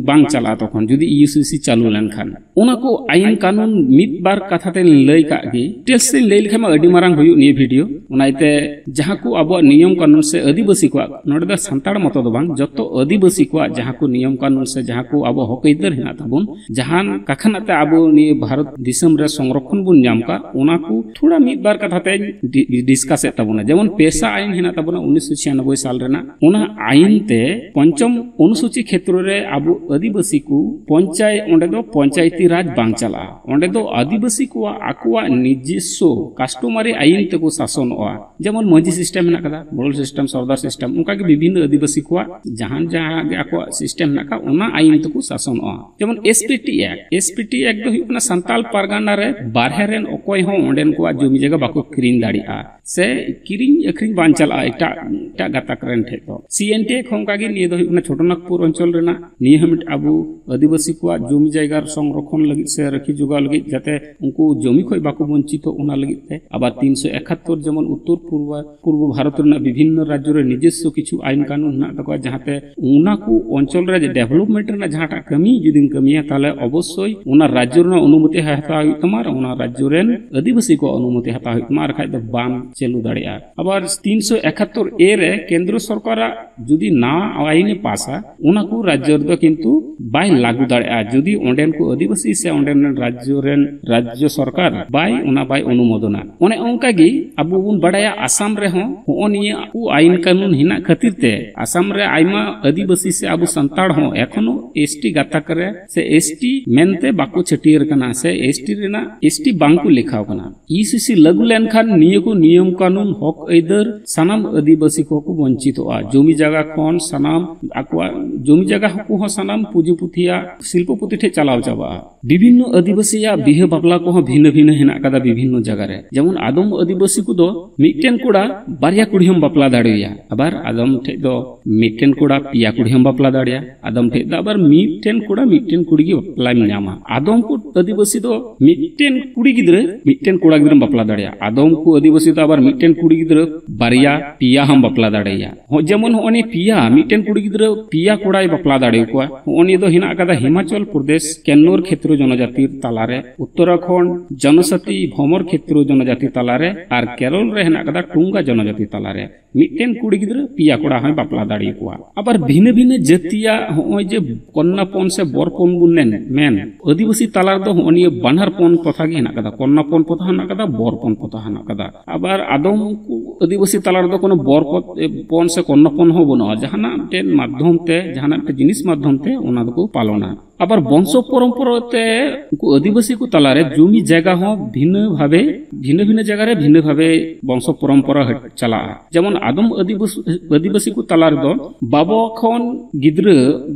ᱵᱟᱝ ᱪᱟᱞᱟᱜᱼᱟ᱾ ᱛᱚᱠᱷᱚᱱ ᱡᱩᱫᱤ ᱤᱭᱩᱥᱤᱥᱤ ᱪᱟᱹᱞᱩ ᱞᱮᱱᱠᱷᱟᱱ, ᱚᱱᱟ ᱠᱚ ᱟᱭᱤᱱ ᱠᱟᱹᱱᱩᱱ ᱢᱤᱫ ᱵᱟᱨ ᱠᱟᱛᱷᱟ ᱛᱮᱧ ᱞᱟᱹᱭ ᱠᱟᱜ ᱜᱮ᱾ ᱰᱤᱴᱮᱞᱥ ᱛᱮᱧ ᱞᱟᱹᱭ ᱞᱮᱠᱷᱟᱱ ᱢᱟ ᱟᱹᱰᱤ ᱢᱟᱨᱟᱝ ᱦᱩᱭᱩᱜ ᱱᱤᱭᱟᱹ ᱵᱷᱤᱰᱤᱭᱳ᱾ ᱚᱱᱟ ᱤᱭᱟᱹᱛᱮ ᱡᱟᱦᱟᱸ ᱠᱚ ᱟᱵᱚᱣᱟᱜ ᱱᱤᱭᱚᱢ ᱠᱟᱹᱱᱩᱱ ᱥᱮ ᱟᱹᱫᱤᱵᱟᱹᱥᱤ ᱠᱚᱣᱟᱜ, ᱱᱚᱰᱮ ᱫᱚ ᱥᱟᱱᱛᱟᱲ ᱢᱚᱛᱚ ᱫᱚ ᱵᱟᱝ, ᱡᱚᱛᱚ ᱟᱹᱫᱤᱵᱟᱹᱥᱤ ᱠᱚᱣᱟᱜ ᱡᱟᱦᱟᱸ ᱠᱚ ᱱᱤᱭᱚᱢ ᱠᱟᱹᱱᱩᱱ ᱥᱮ ᱡᱟᱦᱟᱸ ᱠᱚ ᱟᱵᱚ ᱦᱚᱠ ᱟᱹᱭᱫᱟᱹᱨ ᱦᱮᱱᱟᱜ ᱛᱟᱵᱚᱱ, ᱡᱟᱦᱟᱱ ᱠᱟᱠᱷᱟᱱᱟᱜ ᱛᱮ ᱟᱵᱚ ᱱᱤᱭᱟᱹ ᱵᱷᱟᱨᱚᱛ ᱫᱤᱥᱚᱢ ᱨᱮ ᱥᱚᱝᱨᱚᱠᱷᱚᱱ ᱵᱚᱱ ᱧᱟᱢ ᱠᱟᱜ, ᱚᱱᱟ ᱠᱚ ᱛᱷᱚᱲᱟ ᱢᱤᱫ ᱵᱟᱨ ᱠᱟᱛᱷᱟ ᱛᱮᱧ ᱰᱤ-, ᱰᱤᱥᱠᱟᱥ ᱮᱫ ᱛᱟᱵᱚᱱᱟ᱾ ᱡᱮᱢᱚᱱ ᱯᱮᱥᱟ ᱟᱭᱤᱱ ᱦᱮᱱᱟᱜ ᱛᱟᱵᱚᱱᱟ ᱩᱱᱤᱥᱥᱚ ᱪᱷᱤᱭᱟᱱᱚᱵᱵᱳᱭ ᱥᱟᱞ ᱨᱮᱱᱟᱜ, ᱚᱱᱟ ᱟᱭᱤᱱ ᱛᱮ ᱯᱚᱧᱪᱚᱢ ᱚᱱᱩᱥᱩᱪᱤ ᱠᱷᱮᱛᱨᱚ ᱨᱮ ᱟᱵᱚ ᱟᱹᱫᱤᱵᱟᱹᱥᱤ ᱠᱚ ᱯᱚᱧᱪᱟᱭ-, ᱚᱸᱰᱮ ᱫᱚ ᱯᱚᱧᱪᱟᱭᱛᱤ ᱨᱟᱡᱽ ᱵᱟᱝ ᱪᱟᱞᱟᱜᱼᱟ᱾ ᱚᱸᱰᱮ ᱫᱚ ᱟᱹᱫᱤᱵᱟᱹᱥᱤ ᱠᱚᱣᱟᱜ ᱟᱠᱚᱣᱟᱜ ᱱᱤᱡᱚᱥᱥᱚ ᱠᱟᱥᱴᱚᱢᱟᱨᱤ ᱟᱭᱤᱱ ᱛᱮᱠᱚ ᱥᱟᱥᱚᱱᱚᱜᱼᱟ᱾ ᱡᱮᱢᱚᱱ ᱢᱟᱹᱡᱷᱤ ᱥᱤᱥᱴᱮᱢ ᱦᱮᱱᱟᱜ ᱠᱟᱫᱟ, ᱢᱚᱰᱚᱞ ᱥᱤᱥᱴᱮᱢ, ᱥᱚᱨᱫᱟᱨ ᱥᱤᱥᱴᱮᱢ, ᱚᱱᱠᱟᱜᱮ ᱵᱤᱵᱷᱤᱱᱱᱚ ᱟᱹᱫᱤᱵᱟᱹᱥᱤ ᱠᱚᱣᱟᱜ ᱡᱟᱦᱟᱱ ᱡᱟᱦᱟᱸ ᱜᱮ ᱟᱠᱚᱣᱟᱜ ᱥᱤᱥᱴᱮᱢ ᱦᱮᱱᱟᱜ ᱠᱟᱫ, ᱚᱱᱟ ᱟᱭᱤᱱ ᱛᱮᱠᱚ ᱥᱟᱥᱚᱱᱚᱜᱼᱟ᱾ ᱡᱮᱢᱚᱱ ᱮᱥᱯᱤᱴᱤ ᱮᱠᱴ, ᱮᱥᱯᱤᱴᱤ ᱮᱠᱴ ᱫᱚ ᱦᱩᱭᱩᱜ ᱠᱟᱱᱟ ᱥᱟᱱᱛᱟᱲ ᱯᱟᱨᱜᱟᱱᱟ ᱨᱮ ᱵᱟᱨᱦᱮ ᱨᱮᱱ ᱚᱠᱚᱭ ᱦᱚᱸ ᱚᱸᱰᱮᱱ ᱠᱚᱣᱟᱜ ᱡᱚᱢᱤ ᱡᱟᱭᱜᱟ ᱵᱟᱠᱚ ᱠᱤᱨᱤᱧ ᱫᱟᱲᱮᱭᱟᱜᱼᱟ ᱥᱮ ᱠᱤᱨᱤᱧ ᱟᱹᱠᱷᱨᱤᱧ ᱵᱟᱝ ᱪᱟᱞᱟᱜᱼᱟ ᱮᱴᱟᱜ, ᱮᱴᱟᱜ ᱜᱟᱛᱟᱠ ᱨᱮᱱ ᱴᱷᱮᱡ ᱫᱚ᱾ ᱥᱤ ᱮᱱ ᱴᱤ ᱮᱠᱴ ᱦᱚᱸ ᱚᱱᱠᱟᱜᱮ, ᱱᱤᱭᱟᱹ ᱫᱚ ᱦᱩᱭᱩᱜ ᱠᱟᱱᱟ ᱪᱷᱳᱴᱳ ᱱᱟᱜᱽᱯᱩᱨ ᱚᱧᱪᱚᱞ ᱨᱮᱱᱟᱜ᱾ ᱱᱤᱭᱟᱹ ᱦᱚᱸ ᱢᱤᱫ ᱟᱵᱚ ᱟᱹᱫᱤᱵᱟᱹᱥᱤ ᱠᱚᱣᱟᱜ ᱡᱚᱢᱤ ᱡᱟᱭᱜᱟ ᱥᱚᱝᱨᱚᱠᱷᱚᱱ ᱞᱟᱹᱜᱤᱫ ᱥᱮ ᱨᱟᱹᱠᱷᱤ ᱡᱚᱜᱟᱣ ᱞᱟᱹᱜᱤᱫ, ᱡᱟᱛᱮ ᱩᱱᱠᱩ ᱡᱚᱢᱤ ᱠᱷᱚᱡ ᱵᱟᱠᱚ ᱵᱚᱧᱪᱤᱛᱚᱜ, ᱚᱱᱟ ᱞᱟᱹᱜᱤᱫ ᱛᱮ᱾ ᱟᱵᱟᱨ ᱛᱤᱱᱥᱚ ᱮᱠᱟᱛᱛᱳᱨ, ᱡᱮᱢᱚᱱ ᱩᱛᱛᱚᱨ ᱯᱩᱨᱵᱚ, ᱯᱩᱨᱵᱚ ᱵᱷᱟᱨᱚᱛ ᱨᱮᱱᱟᱜ ᱵᱤᱵᱷᱤᱱᱱᱚ ᱨᱟᱡᱽᱡᱚ ᱨᱮ ᱱᱤᱡᱚᱥᱥᱚ ᱠᱤᱪᱷᱩ ᱟᱭᱤᱱ ᱠᱟᱹᱱᱩᱱ ᱦᱮᱱᱟᱜ ᱛᱟᱠᱚᱣᱟ, ᱡᱟᱦᱟᱸᱛᱮ ᱚᱱᱟ ᱠᱚ ᱚᱧᱪᱚᱞ ᱨᱮ ᱰᱮᱵᱷᱞᱚᱯᱢᱮᱱᱴ ᱨᱮᱱᱟᱜ ᱡᱟᱦᱟᱸᱴᱟᱜ ᱠᱟᱹᱢᱤ ᱡᱩᱫᱤᱢ ᱠᱟᱹᱢᱤᱭᱟ, ᱛᱟᱦᱞᱮ ᱚᱵᱚᱥᱥᱳᱭ ᱚᱱᱟ ᱨᱟᱡᱽᱡᱚ ᱨᱮᱱᱟᱜ ᱚᱱᱩᱢᱚᱛᱤ ᱦᱟᱛᱟᱣ ᱦᱩᱭᱩᱜ ᱛᱟᱢᱟ ᱟᱨ ᱚᱱᱟ ᱨᱟᱡᱽᱡᱚ ᱨᱮᱱ ᱟᱹᱫᱤᱵᱟᱹᱥᱤ ᱠᱚᱣᱟᱜ ᱚᱱᱩᱢᱚᱛᱤ ᱦᱟᱛᱟᱣ ᱦᱩᱭᱩᱜ ᱛᱟᱢᱟ, ᱟᱨ ᱵᱟᱠᱷᱟᱡ ᱫᱚ ᱵᱟᱢ ᱪᱟᱹᱞᱩ ᱫᱟᱲᱮᱭᱟᱜᱼᱟ᱾ ᱟᱵᱟᱨ ᱛᱤᱱᱥᱚ ᱮᱠᱟᱛᱛᱳᱨ ᱮ ᱨᱮ ᱠᱮᱱᱫᱨᱚ ᱥᱚᱨᱠᱟᱨᱟᱜ ᱡᱩᱫᱤ ᱱᱟᱣᱟ ᱟᱭᱤᱱ ᱮ ᱯᱟᱥᱟ, ᱚᱱᱟ ᱠᱚ ᱨᱟᱡᱽᱡᱚ ᱨᱮᱫᱚ ᱠᱤᱱᱛᱩ ᱵᱟᱭ ᱞᱟᱹᱜᱩ ᱫᱟᱲᱮᱭᱟᱜᱼᱟ᱾ ᱡᱩᱫᱤ ᱚᱸᱰᱮᱱ ᱠᱚ ᱟᱹᱫᱤᱵᱟᱹᱥᱤ ᱥᱮ ᱚᱸᱰᱮᱱ ᱨᱟᱡᱽᱡᱚ ᱨᱮᱱ ᱨᱟᱡᱽᱡᱚ ᱥᱚᱨᱠᱟᱨ ᱵᱟᱭ, ᱚᱱᱟ ᱵᱟᱭ ᱚᱱᱩᱢᱳᱫᱚᱱᱟ᱾ ᱚᱱᱮ ᱚᱱᱠᱟ ᱜᱮ ᱟᱵᱚ ᱵᱚᱱ ᱵᱟᱰᱟᱭᱟ, ᱟᱥᱟᱢ ᱨᱮᱦᱚᱸ ᱦᱚᱸᱜᱼᱚ ᱱᱤᱭᱟᱹ ᱠᱚ ᱟᱭᱤᱱ ᱠᱟᱹᱱᱩᱱ ᱦᱮᱱᱟᱜ ᱠᱷᱟᱹᱛᱤᱨ ᱛᱮ ᱟᱥᱟᱢ ᱨᱮ ᱟᱭᱢᱟ ᱟᱹᱫᱤᱵᱟᱹᱥᱤ ᱥᱮ ᱟᱵᱚ ᱥᱟᱱᱛᱟᱲ ᱦᱚᱸ ᱮᱠᱷᱚᱱᱳ ᱮᱥ ᱴᱤ ᱜᱟᱛᱟᱠ ᱨᱮ ᱥᱮ ᱮᱥ ᱴᱤ ᱢᱮᱱᱛᱮ ᱵᱟᱠᱚ ᱪᱷᱟᱹᱴᱭᱟᱹᱨ ᱠᱟᱱᱟ ᱥᱮ ᱮᱥ ᱴᱤ ᱨᱮᱱᱟᱜ, ᱮᱥ ᱴᱤ ᱵᱟᱝ ᱠᱚ ᱞᱮᱠᱷᱟᱣ ᱠᱟᱱᱟ᱾ ᱤ ᱥᱤ ᱥᱤ ᱞᱟᱹᱜᱩ ᱞᱮᱱᱠᱷᱟᱱ ᱱᱤᱭᱟᱹ ᱠᱚ ᱱᱤᱭᱚᱢ ᱠᱟᱹᱱᱩᱱ, ᱦᱚᱠ ᱟᱹᱭᱫᱟᱹᱨ ᱥᱟᱱᱟᱢ ᱟᱹᱫᱤᱵᱟᱹᱥᱤ ᱠᱚᱠᱚ ᱵᱚᱧᱪᱤᱛᱚᱜᱼᱟ᱾ ᱡᱚᱢᱤ ᱡᱟᱭᱜᱟ ᱠᱷᱚᱱ ᱥᱟᱱᱟᱢ ᱟᱠᱚᱣᱟᱜ ᱡᱚᱢᱤ ᱡᱟᱭᱜᱟ ᱠᱚᱦᱚᱸ ᱥᱟᱱᱟᱢ ᱯᱩᱸᱡᱤ ᱯᱩᱛᱷᱤᱭᱟᱜ ᱥᱤᱞᱯᱚ ᱯᱩᱛᱷᱤ ᱴᱷᱮᱡ ᱪᱟᱞᱟᱣ ᱪᱟᱵᱟᱜᱼᱟ᱾ ᱵᱤᱵᱷᱤᱱᱱᱚ ᱟᱹᱫᱤᱵᱟᱹᱥᱤᱭᱟᱜ ᱵᱤᱦᱟᱹ ᱵᱟᱯᱞᱟ ᱠᱚᱦᱚᱸ ᱵᱷᱤᱱᱟᱹ ᱵᱷᱤᱱᱟᱹ ᱦᱮᱱᱟᱜ ᱠᱟᱫᱟ ᱵᱤᱵᱷᱤᱱᱱᱚ ᱡᱟᱭᱜᱟ ᱨᱮ᱾ ᱡᱮᱢᱚᱱ ᱟᱫᱚᱢ ᱟᱹᱫᱤᱵᱟᱹᱥᱤ ᱠᱚᱫᱚ ᱢᱤᱫᱴᱮᱱ ᱠᱚᱲᱟ ᱵᱟᱨᱭᱟ ᱠᱩᱲᱤ ᱦᱚᱸᱢ ᱵᱟᱯᱞᱟ ᱫᱟᱲᱮᱣᱟᱭᱟ, ᱟᱵᱟᱨ ᱟᱫᱚᱢ ᱴᱷᱮᱡ ᱫᱚ ᱢᱤᱫᱴᱮᱱ ᱠᱚᱲᱟ ᱯᱮᱭᱟ ᱠᱩᱲᱤ ᱦᱚᱸᱢ ᱵᱟᱯᱞᱟ ᱫᱟᱲᱮᱭᱟᱜᱼᱟ, ᱟᱫᱚᱢ ᱴᱷᱮᱡ ᱫᱚ ᱟᱵᱟᱨ ᱢᱤᱫᱴᱮᱱ ᱠᱚᱲᱟ ᱢᱤᱫᱴᱮᱱ ᱠᱩᱲᱤ ᱜᱮ ᱵᱟᱯᱞᱟᱭ ᱧᱟᱢᱟ᱾ ᱟᱫᱚᱢ ᱠᱚ ᱟᱹᱫᱤᱵᱟᱹᱥᱤ ᱫᱚ ᱢᱤᱫᱴᱮᱱ ᱠᱩᱲᱤ ᱜᱤᱫᱽᱨᱟᱹ ᱢᱤᱫᱴᱮᱱ ᱠᱚᱲᱟ ᱜᱤᱫᱽᱨᱟᱹᱢ ᱵᱟᱯᱞᱟ ᱫᱟᱲᱮᱭᱟᱜᱼᱟ᱾ ᱟᱫᱚᱢ ᱠᱚ ᱟᱹᱫᱤᱵᱟᱹᱥᱤ ᱫᱚ ᱟᱵᱟᱨ ᱢᱤᱫᱴᱮᱱ ᱠᱩᱲᱤ ᱜᱤᱫᱽᱨᱟᱹ ᱵᱟᱨᱭᱟ ᱯᱮᱭᱟ ᱦᱚᱸ ᱵᱟᱯᱞᱟ ᱫᱟᱲᱮᱭᱟᱭᱟ᱾ ᱦᱚᱸ, ᱡᱮᱢᱚᱱ ᱦᱚᱸᱜᱼᱚ ᱱᱤᱭᱟᱹ ᱯᱮᱭᱟ, ᱢᱤᱫᱴᱮᱱ ᱠᱩᱲᱤ ᱜᱤᱫᱽᱨᱟᱹ ᱯᱮᱭᱟ ᱠᱚᱲᱟᱭ ᱵᱟᱯᱞᱟ ᱫᱟᱲᱮᱭᱟᱠᱚᱣᱟ᱾ ᱦᱚᱸᱜᱼᱚ ᱱᱤᱭᱟᱹ ᱫᱚ ᱦᱮᱱᱟᱜ ᱟᱠᱟᱫᱟ ᱦᱤᱢᱟᱪᱚᱞ ᱯᱨᱚᱫᱮᱥ ᱠᱮᱱᱱᱚᱨ ᱠᱷᱮᱛᱨᱚ ᱡᱚᱱᱚᱡᱟᱛᱤ ᱛᱟᱞᱟᱨᱮ, ᱩᱛᱛᱚᱨᱟᱠᱷᱚᱸᱰ ᱡᱚᱱᱚᱥᱟᱛᱤ ᱵᱷᱚᱢᱚᱨ ᱠᱷᱮᱛᱨᱚ ᱡᱚᱱᱚᱡᱟᱛᱤ ᱛᱟᱞᱟᱨᱮ, ᱟᱨ ᱠᱮᱨᱚᱞ ᱨᱮ ᱦᱮᱱᱟᱜ ᱟᱠᱟᱫᱟ ᱴᱩᱝᱜᱟ ᱡᱚᱱᱚᱡᱟᱛᱤ ᱛᱟᱞᱟᱨᱮ᱾ ᱢᱤᱫᱴᱮᱱ ᱠᱩᱲᱤ ᱜᱤᱫᱽᱨᱟᱹ ᱯᱮᱭᱟ ᱠᱚᱲᱟ ᱦᱚᱸᱭ ᱵᱟᱯᱞᱟ ᱫᱟᱲᱮᱭᱟᱠᱚᱣᱟ᱾ ᱟᱵᱟᱨ ᱵᱷᱤᱱᱟᱹ ᱵᱷᱤᱱᱟᱹ ᱡᱟᱹᱛᱤᱭᱟᱜ ᱦᱚᱸᱜᱼᱚᱭ ᱡᱮ ᱠᱚᱱᱱᱟ ᱯᱚᱱ ᱥᱮ ᱵᱚᱨ ᱯᱚᱱ ᱵᱚᱱ ᱢᱮᱱ, ᱢᱮᱱ, ᱟᱹᱫᱤᱵᱟᱹᱥᱤ ᱛᱟᱞᱟ ᱨᱮᱫᱚ ᱦᱚᱸᱜᱼᱚ ᱱᱤᱭᱟᱹ ᱵᱟᱱᱟᱨ ᱯᱚᱱ ᱯᱨᱚᱛᱷᱟ ᱜᱮ ᱦᱮᱱᱟᱜ ᱟᱠᱟᱫᱟ, ᱠᱚᱱᱱᱟ ᱯᱚᱱ ᱯᱨᱚᱛᱷᱟ ᱦᱮᱱᱟᱜ ᱟᱠᱟᱫᱟ, ᱵᱚᱨ ᱯᱚᱱ ᱯᱨᱚᱛᱷᱟ ᱦᱮᱱᱟᱜ ᱟᱠᱟᱫᱟ᱾ ᱟᱵᱟᱨ ᱟᱫᱚᱢ ᱠᱚ ᱟᱹᱫᱤᱵᱟᱹᱥᱤ ᱛᱟᱞᱟ ᱨᱮᱫᱚ ᱠᱳᱱᱳ ᱵᱚᱨ ᱯᱚ-, ᱯᱚᱱ ᱥᱮ ᱠᱚᱱᱱᱟ ᱯᱚᱱ ᱦᱚᱸ ᱵᱟᱹᱱᱩᱜᱼᱟ, ᱡᱟᱦᱟᱱᱟᱜ ᱢᱤᱫᱴᱮᱱ ᱢᱟᱫᱽᱫᱷᱚᱢ ᱛᱮ, ᱡᱟᱦᱟᱱᱟᱜ ᱢᱤᱫᱴᱮᱱ ᱡᱤᱱᱤᱥ ᱢᱟᱫᱽᱫᱷᱚᱢ ᱛᱮ ᱚᱱᱟ ᱫᱚᱠᱚ ᱯᱟᱞᱚᱱᱟ᱾ ᱟᱵᱟᱨ ᱵᱚᱝᱥᱚ ᱯᱚᱨᱚᱢᱯᱚᱨᱟ ᱛᱮ ᱩᱱᱠᱩ ᱟᱹᱫᱤᱵᱟᱹᱥᱤ ᱠᱚ ᱛᱟᱞᱟᱨᱮ ᱡᱩᱢᱤ ᱡᱟᱭᱜᱟ ᱦᱚᱸ ᱵᱷᱤᱱᱟᱹ ᱵᱷᱟᱵᱮ, ᱵᱷᱤᱱᱟᱹ ᱵᱷᱤᱱᱟᱹ ᱡᱟᱭᱜᱟ ᱨᱮ ᱵᱷᱤᱱᱟᱹ ᱵᱷᱟᱵᱮ ᱵᱚᱝᱥᱚ ᱯᱚᱨᱚᱢᱯᱚᱨᱟ ᱦᱟᱹᱴ-, ᱪᱟᱞᱟᱜᱼᱟ᱾ ᱡᱮᱢᱚᱱ ᱟᱫᱚᱢ ᱟᱹᱫᱤᱵᱟᱹᱥ-, ᱟᱹᱫᱤᱵᱟᱹᱥᱤ ᱠᱚ ᱛᱟᱞᱟ ᱨᱮᱫᱚ ᱵᱟᱵᱟ ᱠᱷᱚᱱ ᱜᱤᱫᱽᱨᱟᱹ,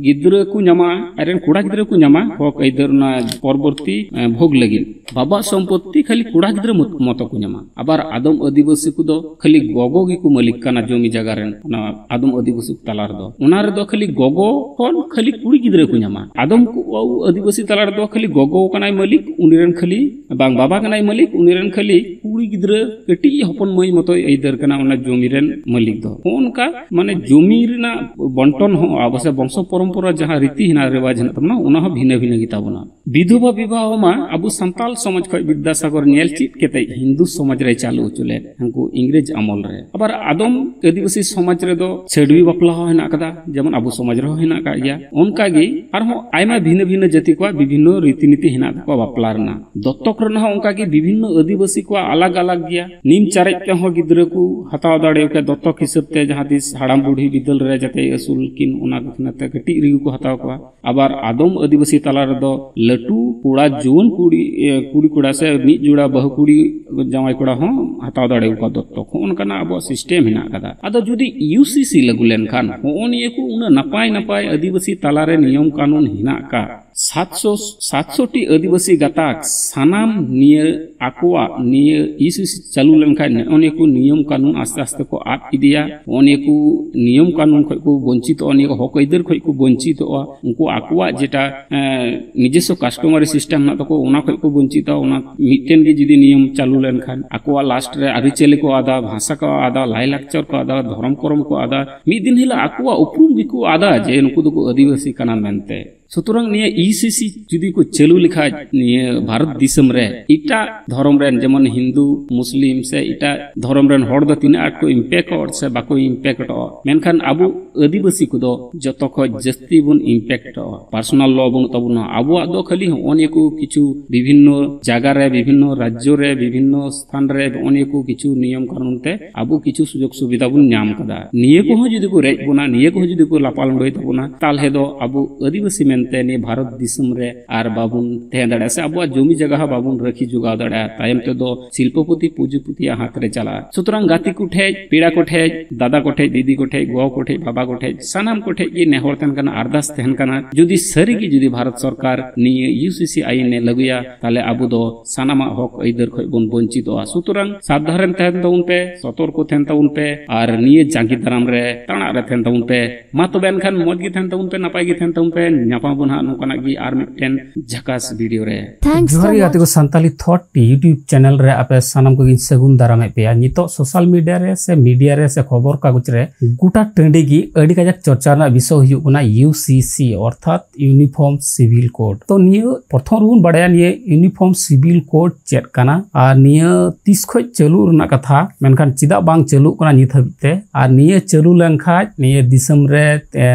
ᱜᱤᱫᱽᱨᱟᱹ ᱠᱚ ᱧᱟᱢᱟ, ᱟᱡ ᱨᱮᱱ ᱠᱚᱲᱟ ᱜᱤᱫᱽᱨᱟᱹ ᱠᱚ ᱧᱟᱢᱟ ᱦᱚᱠ ᱟᱹᱭᱫᱟᱹᱨ ᱚᱱᱟ ᱯᱚᱨᱚᱵᱚᱨᱛᱤ, ᱮ, ᱵᱷᱳᱜᱽ ᱞᱟᱹᱜᱤᱫ᱾ ᱵᱟᱵᱟ ᱥᱚᱢᱯᱚᱛᱛᱤ ᱠᱷᱟᱹᱞᱤ ᱠᱚᱲᱟ ᱜᱤᱫᱽᱨᱟᱹ ᱢᱚᱛ-, ᱢᱚᱛᱚ ᱠᱚ ᱧᱟᱢᱟ᱾ ᱟᱵᱟᱨ ᱟᱫᱚᱢ ᱟᱹᱫᱤᱵᱟᱹᱥᱤ ᱠᱚᱫᱚ ᱠᱷᱟᱹᱞᱤ ᱜᱚᱜᱚ ᱜᱮᱠᱚ ᱢᱟᱹᱞᱤᱠ ᱠᱟᱱᱟ ᱡᱚᱢᱤ ᱡᱟᱭᱜᱟ ᱨᱮᱱ, ᱚᱱᱟ ᱟᱫᱚᱢ ᱟᱹᱫᱤᱵᱟᱹᱥᱤ ᱛᱟᱞᱟ ᱨᱮᱫᱚ᱾ ᱚᱱᱟ ᱨᱮᱫᱚ ᱠᱷᱟᱹᱞᱤ ᱜᱚᱜᱚ ᱠᱷᱚᱱ ᱠᱷᱟᱹᱞᱤ ᱠᱩᱲᱤ ᱜᱤᱫᱽᱨᱟᱹ ᱠᱚ ᱧᱟᱢᱟ᱾ ᱟᱫᱚᱢ ᱠᱚ ᱟᱹᱫᱤᱵᱟᱹᱥᱤ ᱛᱟᱞᱟ ᱨᱮᱫᱚ ᱠᱷᱟᱹᱞᱤ ᱜᱚᱜᱚ ᱠᱟᱱᱟᱭ ᱢᱟᱹᱞᱤᱠ, ᱩᱱᱤ ᱨᱮᱱ ᱠᱷᱟᱹᱞᱤ, ᱵᱟᱝ, ᱵᱟᱵᱟ ᱠᱟᱱᱟᱭ ᱢᱟᱹᱞᱤᱠ, ᱩᱱᱤ ᱨᱮᱱ ᱠᱷᱟᱹᱞᱤ ᱠᱩᱲᱤ ᱜᱤᱫᱽᱨᱟᱹ ᱠᱟᱹᱴᱤᱡ ᱦᱚᱯᱚᱱ ᱢᱟᱹᱭ ᱢᱚᱛᱚᱭ ᱟᱹᱭᱫᱟᱹᱨ ᱠᱟᱱᱟ ᱚᱱᱟ ᱡᱚᱢᱤ ᱨᱮᱱ ᱢᱟᱹᱞᱤᱠ ᱫᱚ᱾ ᱦᱚᱸᱜᱼᱚ ᱱᱚᱝᱠᱟ ᱢᱟᱱᱮ ᱡᱚᱢᱤ ᱨᱮᱱᱟᱜ ᱵᱚᱱᱴᱚᱱ ᱦᱚᱸ ᱟᱵᱚ ᱥᱮ ᱵᱚᱝᱥᱚ ᱯᱚᱨᱚᱢᱯᱚᱨᱟ ᱡᱟᱦᱟᱸ ᱨᱤᱛᱤ ᱦᱮᱱᱟᱜ, ᱨᱮᱣᱟᱡᱽ ᱦᱮᱱᱟᱜ ᱛᱟᱵᱚᱱᱟ, ᱚᱱᱟ ᱦᱚᱸ ᱵᱷᱤᱱᱟᱹ ᱵᱷᱤᱱᱟᱹ ᱜᱮᱛᱟ ᱵᱚᱱᱟ᱾ ᱵᱤᱫᱷᱚᱵᱟ ᱵᱤᱵᱟᱦᱚ ᱢᱟ ᱟᱵᱚ ᱥᱟᱱᱛᱟᱞ ᱥᱚᱢᱟᱡᱽ ᱠᱷᱚᱱ ᱵᱤᱫᱽᱫᱟᱥᱟᱜᱚᱨ ᱧᱮᱞ ᱪᱮᱫ ᱠᱟᱛᱮ ᱦᱤᱱᱫᱩ ᱥᱚᱢᱟᱡᱽ ᱨᱮ ᱪᱟᱹᱞᱩ ᱦᱚᱪᱚ ᱞᱮᱫ ᱩᱱᱠᱩ ᱤᱝᱨᱮᱡᱽ ᱟᱢᱚᱞ ᱨᱮ᱾ ᱟᱵᱟᱨ ᱟᱫᱚᱢ ᱟᱹᱫᱤᱵᱟᱹᱥᱤ ᱥᱚᱢᱟᱡᱽ ᱨᱮᱫᱚ ᱪᱷᱟᱹᱰᱣᱤ ᱵᱟᱯᱞᱟ ᱦᱚᱸ ᱦᱮᱱᱟᱜ ᱟᱠᱟᱫᱟ, ᱡᱮᱢᱚᱱ ᱟᱵᱚ ᱥᱚᱢᱟᱡᱽ ᱨᱮᱦᱚᱸ ᱦᱮᱱᱟᱜ ᱟᱠᱟᱫ ᱜᱮᱭᱟ᱾ ᱚᱱᱠᱟᱜᱮ ᱟᱨᱦᱚᱸ ᱟᱭᱢᱟ ᱵᱷᱤᱱᱟᱹ ᱵᱷᱤᱱᱟᱹ ᱡᱟᱹᱛᱤ ᱠᱚᱣᱟᱜ ᱵᱤᱵᱷᱤᱱᱱᱚ ᱨᱤᱛᱤ ᱱᱤᱛᱤ ᱦᱮᱱᱟᱜ ᱛᱟᱠᱚᱣᱟ ᱵᱟᱯᱞᱟ ᱨᱮᱱᱟᱜ᱾ ᱫᱚᱛᱛᱚᱠ ᱨᱮᱱᱟᱜ ᱦᱚᱸ ᱚᱱᱠᱟᱜᱮ ᱵᱤᱵᱷᱤᱱᱱᱚ ᱟᱹᱫᱤᱵᱟᱹᱥᱤ ᱠᱚᱣᱟᱜ ᱟᱞᱟᱜᱽ ᱟᱞᱟᱜᱽ ᱜᱮᱭᱟ᱾ ᱱᱤᱢ ᱪᱟᱨᱮᱡ ᱛᱮᱦᱚᱸ ᱜᱤᱫᱽᱨᱟᱹ ᱠᱚ ᱦᱟᱛᱟᱣ ᱫᱟᱲᱮᱭᱟᱠᱚᱣᱟ ᱫᱚᱛᱛᱚᱠ ᱦᱤᱥᱟᱹᱵ ᱛᱮ, ᱡᱟᱦᱟᱸ ᱛᱤᱥ ᱦᱟᱲᱟᱢ ᱵᱩᱲᱦᱤ ᱵᱤᱫᱟᱹᱞ ᱨᱮ ᱡᱟᱛᱮ ᱟᱹᱥᱩᱞ ᱠᱤᱱ, ᱚᱱᱟ ᱠᱟᱹᱴᱤᱡ ᱨᱮᱜᱮ ᱠᱚ ᱦᱟᱛᱟᱣ ᱠᱚᱣᱟ᱾ ᱟᱵᱟᱨ ᱟᱫᱚᱢ ᱟᱹᱫᱤᱵᱟᱹᱥᱤ ᱛᱟᱞᱟ ᱨᱮᱫᱚ ᱞᱟᱹᱴᱩ ᱠᱚᱲᱟ, ᱡᱩᱣᱟᱹᱱ ᱠᱩᱲᱤ, ᱮ, ᱠᱩᱲᱤ ᱠᱚᱲᱟ ᱥᱮ ᱢᱤᱫ ᱡᱚᱲᱟ ᱵᱟᱹᱦᱩ ᱠᱩᱲᱤ ᱡᱟᱶᱟᱭ ᱠᱚᱲᱟ ᱦᱚᱸ ᱦᱟᱛᱟᱣ ᱫᱟᱲᱮᱭᱟᱠᱚᱣᱟ ᱫᱚᱛᱛᱚᱠ᱾ ᱦᱚᱸᱜᱼᱚ ᱱᱚᱝᱠᱟᱱᱟᱜ ᱟᱵᱚᱣᱟᱜ ᱥᱤᱥᱴᱮᱢ ᱦᱮᱱᱟᱜ ᱟᱠᱟᱫᱟ᱾ ᱟᱫᱚ ᱡᱩᱫᱤ ᱤᱭᱩ ᱥᱤ ᱥᱤ ᱞᱟᱹᱜᱩ ᱞᱮᱱᱠᱷᱟᱱ ᱦᱚᱸᱜᱼᱚ ᱱᱤᱭᱟᱹ ᱠᱚ ᱩᱱᱟᱹᱜ ᱱᱟᱯᱟᱭ ᱱᱟᱯᱟᱭ ᱟᱹᱫᱤᱵᱟᱹᱥᱤ ᱛᱟᱞᱟᱨᱮ ᱱᱤᱭᱚᱢ ᱠᱟᱹᱱᱩᱱ ᱦᱮᱱᱟᱜ ᱟᱠᱟᱫ, ᱥᱟᱛᱥᱚ ᱥᱟᱛᱥᱚ ᱴᱤ ᱟᱹᱫᱤᱵᱟᱹᱥᱤ ᱜᱟᱛᱟᱠ ᱥᱟᱱᱟᱢ ᱱᱤᱭᱟᱹ ᱟᱠᱚᱣᱟᱜ ᱱᱤᱭᱟᱹ ᱤᱭᱩ ᱥᱤ ᱥᱤ ᱪᱟᱹᱞᱩ ᱞᱮᱱᱠᱷᱟᱱ ᱱᱚᱜᱼᱚ ᱱᱤᱭᱟᱹ ᱠᱚ ᱱᱤᱭᱚᱢ ᱠᱟᱹᱱᱩᱱ ᱟᱥᱛᱮ ᱟᱥᱛᱮ ᱠᱚ ᱟᱫ ᱤᱫᱤᱭᱟ᱾ ᱱᱚᱜᱼᱚ ᱱᱤᱭᱟᱹ ᱠᱚ ᱱᱤᱭᱚᱢ ᱠᱟᱹᱱᱩᱱ ᱠᱷᱚᱱ ᱠᱚ ᱵᱚᱧᱪᱤᱛᱚᱜᱼᱟ, ᱱᱤᱭᱟᱹ ᱠᱚ ᱦᱚᱠ ᱟᱹᱭᱫᱟᱹᱨ ᱠᱷᱚᱱ ᱠᱚ ᱵᱚᱧᱪᱤᱛᱚᱜᱼᱟ᱾ ᱩᱱᱠᱩ ᱟᱠᱚᱣᱟᱜ ᱡᱮᱴᱟ, ᱮᱸ, ᱱᱤᱡᱚᱥᱥᱚ ᱠᱟᱥᱴᱚᱢᱟᱨᱤ ᱥᱤᱥᱴᱮᱢ ᱢᱮᱱᱟᱜ ᱛᱟᱠᱚ, ᱚᱱᱟ ᱠᱷᱚᱱ ᱠᱚ ᱵᱚᱧᱪᱤᱛᱚᱜᱼᱟ᱾ ᱚᱱᱟ ᱢᱤᱫᱴᱮᱱ ᱜᱮ ᱡᱩᱫᱤ ᱱᱤᱭᱚᱢ ᱪᱟᱹᱞᱩ ᱞᱮᱱᱠᱷᱟᱱ ᱟᱠᱚᱣᱟᱜ ᱞᱟᱥᱴ ᱨᱮ ᱟᱹᱨᱤᱪᱟᱹᱞᱤ ᱠᱚ ᱟᱫᱟ, ᱵᱷᱟᱥᱟ ᱠᱚ ᱟᱫᱟ, ᱞᱟᱭᱼᱞᱟᱠᱪᱟᱨ ᱠᱚ ᱟᱫᱟ, ᱫᱷᱚᱨᱚᱢ ᱠᱚᱨᱚᱢ ᱠᱚ ᱟᱫᱟ, ᱢᱤᱫ ᱫᱤᱱ ᱦᱤᱞᱳᱜ ᱟᱠᱚᱣᱟᱜ ᱩᱯᱨᱩᱢ ᱜᱮᱠᱚ ᱟᱫᱟ ᱡᱮ ᱱᱩᱠᱩ ᱫᱚᱠᱚ ᱟᱹᱫᱤᱵᱟᱹᱥᱤ ᱠᱟᱱᱟ ᱢᱮᱱᱛᱮ᱾ ᱥᱩᱛᱚᱨᱟᱝ ᱱᱤᱭᱟᱹ ᱤ ᱥᱤ ᱥᱤ ᱡᱩᱫᱤ ᱠᱚ ᱪᱟᱹᱞᱩ ᱞᱮᱠᱷᱟᱡ ᱱᱤᱭᱟᱹ ᱵᱷᱟᱨᱚᱛ ᱫᱤᱥᱚᱢ ᱨᱮ ᱮᱴᱟᱜ ᱫᱷᱚᱨᱚᱢ ᱨᱮᱱ, ᱡᱮᱢᱚᱱ ᱦᱤᱱᱫᱩ, ᱢᱩᱥᱞᱤᱢ ᱥᱮ ᱮᱴᱟᱜ ᱫᱷᱚᱨᱚᱢ ᱨᱮᱱ ᱦᱚᱲ ᱫᱚ ᱛᱤᱱᱟᱹᱜ ᱟᱸᱴ ᱠᱚ ᱤᱢᱯᱮᱠᱴᱚᱜ ᱥᱮ ᱵᱟᱠᱚ ᱤᱢᱯᱮᱠᱴᱚᱜᱼᱟ, ᱢᱮᱱᱠᱷᱟᱱ ᱟᱵᱚ ᱟᱹᱫᱤᱵᱟᱹᱥᱤ ᱠᱚᱫᱚ ᱡᱚᱛᱚ ᱠᱷᱚᱡ ᱡᱟᱹᱥᱛᱤ ᱵᱚᱱ ᱤᱢᱯᱮᱠᱴᱚᱜᱼᱟ᱾ ᱯᱟᱨᱥᱚᱱᱟᱞ ᱞᱚ ᱵᱟᱹᱱᱩᱜ ᱛᱟᱵᱚᱱᱟ᱾ ᱟᱵᱚᱣᱟᱜ ᱫᱚ ᱠᱷᱟᱹᱞᱤ ᱦᱚᱸᱜᱼᱚ ᱱᱤᱭᱟᱹ ᱠᱚ ᱠᱤᱪᱷᱩ ᱵᱤᱵᱷᱤᱱᱱᱚ ᱡᱟᱭᱜᱟ ᱨᱮ, ᱵᱤᱵᱷᱤᱱᱱᱚ ᱨᱟᱡᱽᱡᱚ ᱨᱮ, ᱵᱤᱵᱷᱤᱱᱱᱚ ᱛᱷᱟᱱ ᱨᱮ ᱱᱚᱜᱼᱚ ᱱᱤᱭᱟᱹ ᱠᱚ ᱠᱤᱪᱷᱩ ᱱᱤᱭᱚᱢ ᱠᱟᱹᱱᱩᱱ ᱛᱮ ᱟᱵᱚ ᱠᱤᱪᱷᱩ ᱥᱩᱡᱳᱜᱽ ᱥᱩᱵᱤᱫᱷᱟ ᱵᱚᱱ ᱧᱟᱢ ᱠᱟᱫᱟ᱾ ᱱᱤᱭᱟᱹ ᱠᱚᱦᱚᱸ ᱡᱩᱫᱤ ᱠᱚ ᱨᱮᱡ ᱵᱚᱱᱟ, ᱱᱤᱭᱟᱹ ᱠᱚᱦᱚᱸ ᱡᱩᱫᱤ ᱠᱚ ᱞᱟᱯᱟᱞ ᱞᱩᱸᱰᱟᱹᱭ ᱛᱟᱵᱚᱱᱟ, ᱛᱟᱦᱞᱮ ᱫᱚ ᱟᱵᱚ ᱟᱹᱫᱤᱵᱟᱹᱥᱤ ᱢᱮᱱᱛᱮ ᱱᱤᱭᱟᱹ ᱵᱷᱟᱨᱚᱛ ᱫᱤᱥᱚᱢ ᱨᱮ ᱟᱨ ᱵᱟᱵᱚᱱ ᱛᱟᱦᱮᱸ ᱫᱟᱲᱮᱭᱟᱜᱼᱟ, ᱥᱮ ᱟᱵᱚᱣᱟᱜ ᱡᱚᱢᱤ ᱡᱟᱭᱜᱟ ᱦᱚᱸ ᱵᱟᱵᱚᱱ ᱨᱟᱹᱠᱷᱤ ᱡᱚᱜᱟᱣ ᱫᱟᱲᱮᱭᱟᱜᱼᱟ᱾ ᱛᱟᱭᱚᱢ ᱛᱮᱫᱚ ᱥᱤᱞᱯᱚᱯᱚᱛᱤ ᱯᱩᱸᱡᱤᱯᱚᱛᱤᱭᱟᱜ ᱦᱟᱛ ᱨᱮ ᱪᱟᱞᱟᱜᱼᱟ᱾ ᱥᱩᱛᱚᱨᱟᱝ ᱜᱟᱛᱮ ᱠᱚ ᱴᱷᱮᱡ, ᱯᱮᱲᱟ ᱠᱚ ᱴᱷᱮᱡ, ᱫᱟᱫᱟ ᱠᱚ ᱴᱷᱮᱡ, ᱫᱤᱫᱤ ᱠᱚ ᱴᱷᱮᱡ, ᱜᱚ ᱠᱚ ᱴᱷᱮᱡ, ᱵᱟᱵᱟ ᱠᱚ ᱴᱷᱮᱡ, ᱥᱟᱱᱟᱢ ᱠᱚ ᱴᱷᱮᱡ ᱜᱮ ᱱᱮᱦᱚᱨ ᱛᱟᱦᱮᱱ ᱠᱟᱱᱟ, ᱟᱨᱫᱟᱥ ᱛᱟᱦᱮᱱ ᱠᱟᱱᱟ, ᱡᱩᱫᱤ ᱥᱟᱹᱨᱤ ᱜᱮ ᱡᱩᱫᱤ ᱵᱷᱟᱨᱚᱛ ᱥᱚᱨᱠᱟᱨ ᱱᱤᱭᱟᱹ ᱤᱭᱩ ᱥᱤ ᱥᱤ ᱟᱭᱤᱱ ᱮ ᱞᱟᱹᱜᱩᱭᱟ, ᱛᱟᱦᱞᱮ ᱟᱵᱚ ᱫᱚ ᱥᱟᱱᱟᱢᱟᱜ ᱦᱚᱠ ᱟᱹᱭᱫᱟᱹᱨ ᱠᱷᱚᱡ ᱵᱚᱱ ᱵᱚᱧᱪᱤᱛᱚᱜᱼᱟ᱾ ᱥᱩᱛᱚᱨᱟᱝ ᱥᱟᱵᱫᱷᱟᱱ ᱨᱮ ᱛᱟᱦᱮᱱ ᱛᱟᱵᱚᱱ ᱯᱮ, ᱥᱚᱛᱚᱨᱠᱚ ᱛᱟᱦᱮᱱ ᱛᱟᱵᱚᱱ ᱯᱮ, ᱟᱨ ᱱᱤᱭᱟᱹ ᱡᱟᱸᱜᱮ ᱫᱟᱨᱟᱢ ᱨᱮ ᱛᱟᱲᱟᱜ ᱨᱮ ᱛᱟᱦᱮᱱ ᱛᱟᱵᱚᱱ ᱯᱮ᱾ ᱢᱟ ᱛᱚᱵᱮ ᱮᱱᱠᱷᱟᱱ ᱢᱚᱡᱽ ᱜᱮ ᱛᱟᱦᱮᱱ ᱛᱟᱵᱚᱱ ᱯᱮ, ᱱᱟᱯᱟᱭ ᱜᱮ ᱛᱟᱦᱮᱱ ᱛᱟᱵᱚᱱ ᱯᱮ᱾ ᱧᱟᱯᱟᱢ ᱟᱵᱚᱱ ᱦᱟᱸᱜ ᱱᱚᱝᱠᱟᱱᱟᱜ ᱜᱮ ᱟᱨ ᱢᱤᱫᱴᱮᱱ ᱡᱷᱟᱠᱟᱥ ᱵᱷᱤᱰᱤᱭᱳ ᱨᱮ᱾ Thanks ᱡᱚᱦᱟᱨ so ᱜᱮ ᱜᱟᱛᱮ ᱠᱚ, much. ᱥᱟᱱᱛᱟᱞᱤ ᱛᱷᱚᱴ YouTube ᱪᱮᱱᱮᱞ ᱨᱮ ᱟᱯᱮ ᱥᱟᱱᱟᱢ ᱠᱚᱜᱮᱧ ᱥᱟᱹᱜᱩᱱ ᱫᱟᱨᱟᱢᱮᱫ ᱯᱮᱭᱟ᱾ ᱱᱤᱛᱚᱜ ᱥᱳᱥᱟᱞ ᱢᱤᱰᱤᱭᱟ ᱨᱮ ᱥᱮ ᱢᱤᱰᱤᱭᱟ ᱨᱮ ᱥᱮ ᱠᱷᱚᱵᱚᱨ ᱠᱟᱜᱚᱡᱽ ᱨᱮ ᱜᱚᱴᱟ ᱴᱟᱺᱰᱤ ᱜᱮ ᱟᱹᱰᱤ ᱠᱟᱡᱟᱠ ᱪᱚᱨᱪᱟ ᱨᱮᱱᱟᱜ ᱵᱤᱥᱚᱭ ᱦᱩᱭᱩᱜ ᱠᱟᱱᱟ ᱤᱭᱩ ᱥᱤ ᱥᱤ, ᱚᱨᱛᱷᱟᱛ ᱤᱭᱩᱱᱤᱯᱷᱚᱨᱢ ᱥᱤᱵᱤᱞ ᱠᱳᱰ᱾ ᱛᱚ ᱱᱤᱭᱟᱹ ᱯᱨᱚᱛᱷᱚᱢ ᱨᱮᱵᱚᱱ ᱵᱟᱲᱟᱭᱟ ᱱᱤᱭᱟᱹ ᱤᱭᱩᱱᱤᱯᱷᱚᱨᱢ ᱥᱤᱵᱤᱞ ᱠᱳᱰ ᱪᱮᱫ ᱠᱟᱱᱟ ᱟᱨ ᱱᱤᱭᱟᱹ ᱛᱤᱥ ᱠᱷᱚᱡ ᱪᱟᱹᱞᱩ ᱨᱮᱱᱟᱜ ᱠᱟᱛᱷᱟ, ᱢᱮᱱᱠᱷᱟᱱ ᱪᱮᱫᱟᱜ ᱵᱟᱝ ᱪᱟᱹᱞᱩᱜ ᱠᱟᱱᱟ ᱱᱤᱛ ᱦᱟᱹᱵᱤᱡ ᱛᱮ, ᱟᱨ ᱱᱤᱭᱟᱹ ᱪᱟᱹᱞᱩ ᱞᱮᱱᱠᱷᱟᱡ ᱱᱤᱭᱟᱹ ᱫᱤᱥᱚᱢ ᱨᱮ, ᱮ,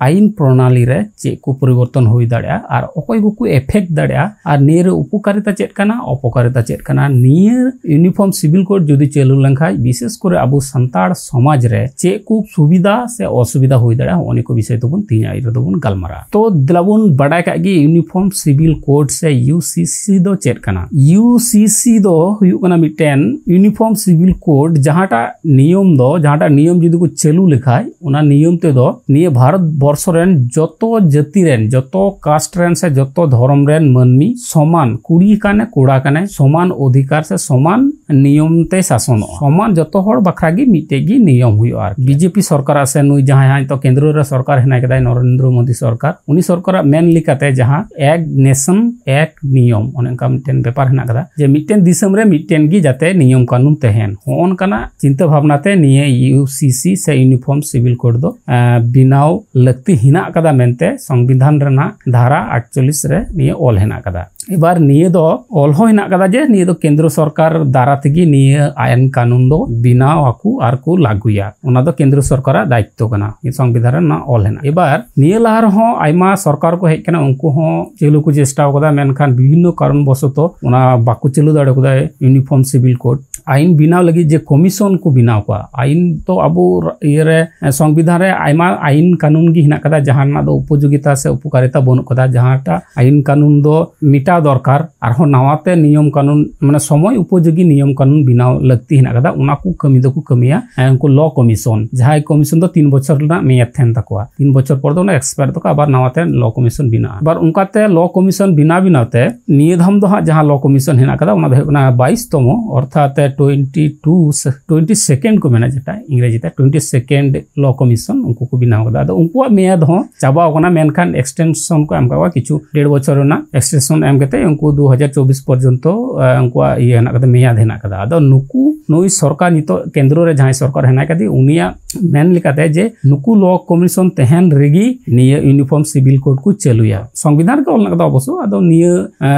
ᱟᱭᱤᱱ ᱯᱨᱚᱱᱟᱞᱤ ᱨᱮ ᱪᱮᱫ ᱠᱚ ᱯᱚᱨᱤᱵᱚᱨᱛᱚᱱ ᱦᱩᱭ ᱫᱟᱲᱮᱭᱟᱜᱼᱟ ᱟᱨ ᱚᱠᱚᱭ ᱠᱚᱠᱚ ᱮᱯᱷᱮᱠᱴ ᱫᱟᱲᱮᱭᱟᱜᱼᱟ ᱟᱨ ᱱᱤᱭᱟᱹ ᱨᱮ ᱩᱯᱚᱠᱟᱨᱤᱛᱟ ᱪᱮᱫ ᱠᱟᱱᱟ, ᱚᱯᱚᱠᱟᱨᱤᱛᱟ ᱪᱮᱫ ᱠᱟᱱᱟ, ᱱᱤᱭᱟᱹ ᱤᱭᱩᱱᱤᱯᱷᱚᱨᱢ ᱥᱤᱵᱤᱞ ᱠᱳᱰ ᱡᱩᱫᱤ ᱪᱟᱹᱞᱩ ᱞᱮᱱᱠᱷᱟᱡ ᱵᱤᱥᱮᱥ ᱠᱚᱨᱮ ᱟᱵᱚ ᱥᱟᱱᱛᱟᱲ ᱥᱚᱢᱟᱡᱽ ᱨᱮ ᱪᱮᱫ ᱠᱚ ᱥᱩᱵᱤᱫᱷᱟ ᱥᱮ ᱚᱥᱩᱵᱤᱫᱷᱟ ᱦᱩᱭ ᱫᱟᱲᱮᱭᱟᱜᱼᱟ, ᱦᱚᱸᱜᱼᱚ ᱱᱤᱭᱟᱹ ᱠᱚ ᱵᱤᱥᱚᱭ ᱛᱮᱵᱚᱱ ᱛᱮᱦᱮᱧ ᱟᱹᱭᱩᱨ ᱨᱮᱫᱚ ᱵᱚᱱ ᱜᱟᱞᱢᱟᱨᱟᱜᱼᱟ᱾ ᱛᱚ ᱫᱮᱞᱟ ᱵᱚᱱ ᱵᱟᱰᱟᱭ ᱠᱟᱜ ᱜᱮ ᱤᱭᱩᱱᱤᱯᱷᱚᱨᱢ ᱥᱤᱵᱤᱞ ᱠᱳᱰ ᱥᱮ ᱤᱭᱩ ᱥᱤ ᱥᱤ ᱫᱚ ᱪᱮᱫ ᱠᱟᱱᱟ? ᱤᱭᱩ ᱥᱤ ᱥᱤ ᱫᱚ ᱦᱩᱭᱩᱜ ᱠᱟᱱᱟ ᱢᱤᱫᱴᱮᱱ ᱤᱭᱩᱱᱤᱯᱷᱚᱨᱢ ᱥᱤᱵᱤᱞ ᱠᱳᱰ, ᱡᱟᱦᱟᱸᱴᱟᱜ ᱱᱤᱭᱚᱢ ᱫᱚ, ᱡᱟᱦᱟᱸᱴᱟᱜ ᱱᱤᱭᱚᱢ ᱡᱩᱫᱤ ᱠᱚ ᱪᱟᱹᱞᱩ ᱞᱮᱠᱷᱟᱡ, ᱚᱱᱟ ᱱᱤᱭᱚᱢ ᱛᱮᱫᱚ ᱱᱤᱭᱟᱹ ᱵᱷᱟᱨᱚᱛ ᱵᱚᱨᱥᱚ ᱨᱮᱱ ᱡᱚᱛᱚ ᱡᱟᱹᱛᱤ ᱨᱮᱱ, ᱡᱚᱛᱚ ᱠᱟᱥᱴ ᱨᱮᱱ ᱥᱮ ᱡᱚᱛᱚ ᱫᱷᱚᱨᱚᱢ ᱨᱮᱱ ᱢᱟᱹᱱᱢᱤ ᱥᱚᱢᱟᱱ, ᱠᱩᱲᱤ ᱠᱟᱱᱮ ᱠᱚᱲᱟ ᱠᱟᱱᱮ, ᱥᱚᱢᱟᱱ ᱚᱫᱷᱤᱠᱟᱨ ᱥᱮ ᱥᱚᱢᱟᱱ ᱱᱤᱭᱚᱢ ᱛᱮ ᱥᱟᱥᱚᱱᱚᱜᱼᱟ᱾ ᱥᱚᱢᱟᱱ ᱡᱚᱛᱚ ᱦᱚᱲ ᱵᱟᱠᱷᱨᱟ ᱜᱮ ᱢᱤᱫᱴᱮᱡ ᱜᱮ ᱱᱤᱭᱚᱢ ᱦᱩᱭᱩᱜᱼᱟ ᱟᱨᱠᱤ᱾ ᱵᱤᱡᱮᱯᱤ ᱥᱚᱨᱠᱟᱨᱟᱜ ᱥᱮ ᱱᱩᱭ ᱡᱟᱦᱟᱸᱭ ᱦᱟᱸᱜ ᱱᱤᱛᱚᱜ ᱠᱮᱱᱫᱨᱚ ᱨᱮ ᱥᱚᱨᱠᱟᱨ ᱦᱮᱱᱟᱭ ᱠᱟᱫᱟᱭ, ᱱᱚᱨᱮᱱᱫᱨᱚ ᱢᱳᱫᱤ ᱥᱚᱨᱠᱟᱨ, ᱩᱱᱤ ᱥᱚᱨᱠᱟᱨᱟᱜ ᱢᱮᱱ ᱞᱮᱠᱟᱛᱮ ᱡᱟᱦᱟᱸ ᱮᱠ ᱱᱮᱥᱚᱱ ᱮᱠ ᱱᱤᱭᱚᱢ, ᱚᱱᱮ ᱚᱱᱠᱟ ᱢᱤᱫᱴᱮᱱ ᱵᱮᱯᱟᱨ ᱦᱮᱱᱟᱜ ᱠᱟᱫᱟ ᱡᱮ ᱢᱤᱫᱴᱮᱱ ᱫᱤᱥᱚᱢ ᱨᱮ ᱢᱤᱫᱴᱮᱱ ᱜᱮ ᱡᱟᱛᱮ ᱱᱤᱭᱚᱢ ᱠᱟᱹᱱᱩᱱ ᱛᱟᱦᱮᱱ᱾ ᱦᱚᱸᱜᱼᱚ ᱱᱚᱝᱠᱟᱱᱟᱜ ᱪᱤᱱᱛᱟᱹ ᱵᱷᱟᱵᱽᱱᱟ ᱛᱮ ᱱᱤᱭᱟᱹ ᱤᱭᱩ ᱥᱤ ᱥᱤ ᱥᱮ ᱤᱭᱩᱱᱤᱯᱷᱚᱨᱢ ᱥᱤᱵᱤᱞ ᱠᱳᱰ ᱫᱚ, ᱮᱸ, ᱵᱮᱱᱟᱣ ᱞᱟᱹᱠᱛᱤ ᱦᱮᱱᱟᱜ ᱠᱟᱫᱟ ᱢᱮᱱᱛᱮ ᱥᱚᱝᱵᱤᱫᱷᱟᱱ ᱨᱮᱱᱟᱜ ᱫᱷᱟᱨᱟ ᱟᱴᱪᱚᱞᱞᱤᱥ ᱨᱮ ᱱᱤᱭᱟᱹ ᱚᱞ ᱦᱮᱱᱟᱜ ᱠᱟᱫᱟ᱾ ᱮᱵᱟᱨ ᱱᱤᱭᱟᱹ ᱫᱚ ᱚᱞ ᱦᱚᱸ ᱦᱮᱱᱟᱜ ᱠᱟᱫᱟ ᱡᱮ ᱱᱤᱭᱟᱹ ᱫᱚ ᱠᱮᱱᱫᱨᱚ ᱥᱚᱨᱠᱟᱨ ᱫᱟᱨᱟ ᱛᱮᱜᱮ ᱱᱤᱭᱟᱹ ᱟᱭᱤᱱ ᱠᱟᱹᱱᱩᱱ ᱫᱚ ᱵᱮᱱᱟᱣ ᱟᱠᱚ ᱟᱨ ᱠᱚ ᱞᱟᱹᱜᱩᱭᱟ᱾ ᱚᱱᱟ ᱫᱚ ᱠᱮᱱᱫᱨᱚ ᱥᱚᱨᱠᱟᱨᱟᱜ ᱫᱟᱭᱤᱛᱛᱚ ᱠᱟᱱᱟ, ᱥᱚᱝᱵᱤᱫᱷᱟᱱ ᱨᱮ ᱚᱱᱟ ᱚᱞ ᱦᱮᱱᱟᱜ᱾ ᱮᱵᱟᱨ ᱱᱤᱭᱟᱹ ᱞᱟᱦᱟ ᱨᱮᱦᱚᱸ ᱟᱭᱢᱟ ᱥᱚᱨᱠᱟᱨ ᱠᱚ ᱦᱮᱡ ᱠᱟᱱᱟ, ᱩᱱᱠᱩ ᱦᱚᱸ ᱪᱟᱹᱞᱩ ᱠᱚ ᱪᱮᱥᱴᱟ ᱟᱠᱟᱫᱟ, ᱢᱮᱱᱠᱷᱟᱱ ᱵᱤᱵᱷᱤᱱᱱᱚ ᱠᱟᱨᱚᱱ ᱵᱚᱥᱚᱛᱚ ᱚᱱᱟ ᱵᱟᱠᱚ ᱪᱟᱹᱞᱩ ᱫᱟᱲᱮ ᱠᱟᱫᱟ ᱤᱭᱩᱱᱤᱯᱷᱚᱨᱢ ᱥᱤᱵᱤᱞ ᱠᱳᱰ᱾ ᱟᱭᱤᱱ ᱵᱮᱱᱟᱣ ᱞᱟᱹᱜᱤᱫ ᱡᱮ ᱠᱚᱢᱤᱥᱚᱱ ᱠᱚ ᱵᱮᱱᱟᱣ ᱠᱚᱣᱟ, ᱟᱭᱤᱱ ᱛᱚ ᱟᱵᱚ ᱤᱭᱟᱹᱨᱮ, ᱥᱚᱝᱵᱤᱫᱷᱟᱱ ᱨᱮ ᱟᱭᱢᱟ ᱟᱭᱤᱱ ᱠᱟᱹᱱᱩᱱ ᱜᱮ ᱦᱮᱱᱟᱜ ᱠᱟᱫᱟ, ᱡᱟᱦᱟᱸ ᱨᱮᱱᱟᱜ ᱫᱚ ᱩᱯᱚᱡᱳᱜᱤᱛᱟ ᱥᱮ ᱩᱯᱚᱠᱟᱨᱤᱛᱟ ᱵᱟᱹᱱᱩᱜ ᱠᱟᱫᱟ, ᱡᱟᱦᱟᱸᱴᱟᱜ ᱟᱭᱤᱱ ᱠᱟᱹᱱᱩᱱ ᱫᱚ ᱢᱮᱴᱟᱣ ᱫᱚᱨᱠᱟᱨ, ᱟᱨᱦᱚᱸ ᱱᱟᱣᱟᱛᱮ ᱱᱤᱭᱚᱢ ᱠᱟᱹᱱᱩᱱ, ᱢᱟᱱᱮ ᱥᱚᱢᱚᱭ ᱩᱯᱚᱡᱳᱜᱤ ᱱᱤᱭᱚᱢ ᱠᱟᱹᱱᱩᱱ ᱵᱮᱱᱟᱣ ᱞᱟᱹᱠᱛᱤ ᱦᱮᱱᱟᱜ ᱠᱟᱫᱟ᱾ ᱚᱱᱟ ᱠᱚ ᱠᱟᱹᱢᱤ ᱫᱚᱠᱚ ᱠᱟᱹᱢᱤᱭᱟ, ᱮ, ᱩᱱᱠᱩ ᱞᱚ ᱠᱚᱢᱤᱥᱚᱱ, ᱡᱟᱦᱟᱸᱭ ᱠᱚᱢᱤᱥᱚᱱ ᱫᱚ ᱛᱤᱱ ᱵᱚᱪᱷᱚᱨ ᱨᱮᱱᱟᱜ ᱢᱮᱭᱟᱫ ᱛᱟᱦᱮᱱ ᱛᱟᱠᱚᱣᱟ, ᱛᱤᱱ ᱵᱚᱪᱷᱚᱨ ᱯᱚᱨ ᱫᱚ ᱚᱱᱟ ᱮᱠᱥᱯᱟᱭᱟᱨ ᱛᱟᱠᱚ, ᱟᱵᱟᱨ ᱱᱟᱣᱟᱛᱮ ᱞᱚ ᱠᱚᱢᱤᱥᱚᱱ ᱵᱮᱱᱟᱜᱼᱟ᱾ ᱟᱵᱟᱨ ᱚᱱᱠᱟᱛᱮ ᱞᱚ ᱠᱚᱢᱤᱥᱚᱱ ᱵᱮᱱᱟᱣ ᱵᱮᱱᱟᱣ ᱛᱮ ᱱᱤᱭᱟᱹ ᱫᱷᱟᱢ ᱫᱚ ᱦᱟᱸᱜ ᱡᱟᱦᱟᱸ ᱞᱚ ᱠᱚᱢᱤᱥᱚᱱ ᱦᱮᱱᱟᱜ ᱠᱟᱫᱟ, ᱚᱱᱟ ᱫᱚ ᱦᱩᱭᱩᱜ ᱠᱟᱱᱟ ᱵᱟᱭᱤᱥ ᱛᱚᱢᱚ, ᱚᱨᱛᱷᱟᱛ ᱴᱩᱭᱮᱱᱴᱤ ᱴᱩ ᱥᱮ ᱴᱩᱭᱮᱱᱴᱤ ᱥᱮᱠᱮᱱᱰ ᱠᱚ ᱢᱮᱱᱟ, ᱡᱮᱴᱟ ᱤᱝᱨᱮᱡᱤ ᱛᱮ ᱴᱩᱭᱮᱱᱴᱤ ᱥᱮᱠᱮᱱᱰ ᱞᱚ ᱠᱚᱢᱤᱥᱚᱱ, ᱩᱱᱠᱩ ᱠᱚ ᱵᱮᱱᱟᱣ ᱠᱟᱫᱟ᱾ ᱟᱫᱚ ᱩᱱᱠᱩᱣᱟᱜ ᱢᱮᱭᱟᱫ ᱦᱚᱸ ᱪᱟᱵᱟᱣ ᱠᱟᱱᱟ, ᱢᱮᱱᱠᱷᱟᱱ ᱮᱠᱥᱴᱮᱱᱥᱚᱱ ᱠᱚ ᱮᱢ ᱠᱟᱫ ᱠᱚᱣᱟ, ᱠᱤᱪᱷᱩ ᱰᱮᱲ ᱵᱚᱪᱷᱚᱨ ᱨᱮᱱᱟᱜ ᱮᱠᱥᱴᱮᱱᱥᱚᱱ ᱮᱢ ᱠᱟᱛᱮ ᱩᱱᱠᱩ ᱫᱩ ᱦᱟᱡᱟᱨ ᱪᱚᱵᱵᱤᱥ ᱯᱚᱨᱡᱚᱱᱛᱚ, ᱮ, ᱩᱱᱠᱩᱣᱟᱜ ᱤᱭᱟᱹ ᱦᱮᱱᱟᱜ ᱠᱟᱫᱟ, ᱢᱮᱭᱟᱫ ᱦᱮᱱᱟᱜ ᱠᱟᱫᱟ᱾ ᱟᱫᱚ ᱱᱩᱠᱩ, ᱱᱩᱭ ᱥᱚᱨᱠᱟᱨ, ᱱᱤᱛᱚᱜ ᱠᱮᱱᱫᱨᱚ ᱨᱮ ᱡᱟᱦᱟᱸᱭ ᱥᱚᱨᱠᱟᱨ ᱦᱮᱱᱟᱭ ᱠᱟᱫᱮ, ᱩᱱᱤᱭᱟᱜ ᱢᱮᱱ ᱞᱮᱠᱟᱛᱮ ᱡᱮ ᱱᱩᱠᱩ ᱞᱚ ᱠᱚᱢᱤᱥᱚᱱ ᱛᱟᱦᱮᱱ ᱨᱮᱜᱮ ᱱᱤᱭᱟᱹ ᱤᱭᱩᱱᱤᱯᱷᱚᱨᱢ ᱥᱤᱵᱤᱞ ᱠᱳᱰ ᱠᱚ ᱪᱟᱹᱞᱩᱭᱟ᱾ ᱥᱚᱝᱵᱤᱫᱷᱟᱱ ᱨᱮᱜᱮ ᱚᱞ ᱢᱮᱱᱟᱜ ᱠᱟᱫᱟ ᱚᱵᱚᱥᱥᱚ᱾ ᱟᱫᱚ ᱱᱤᱭᱟᱹ, ᱮ,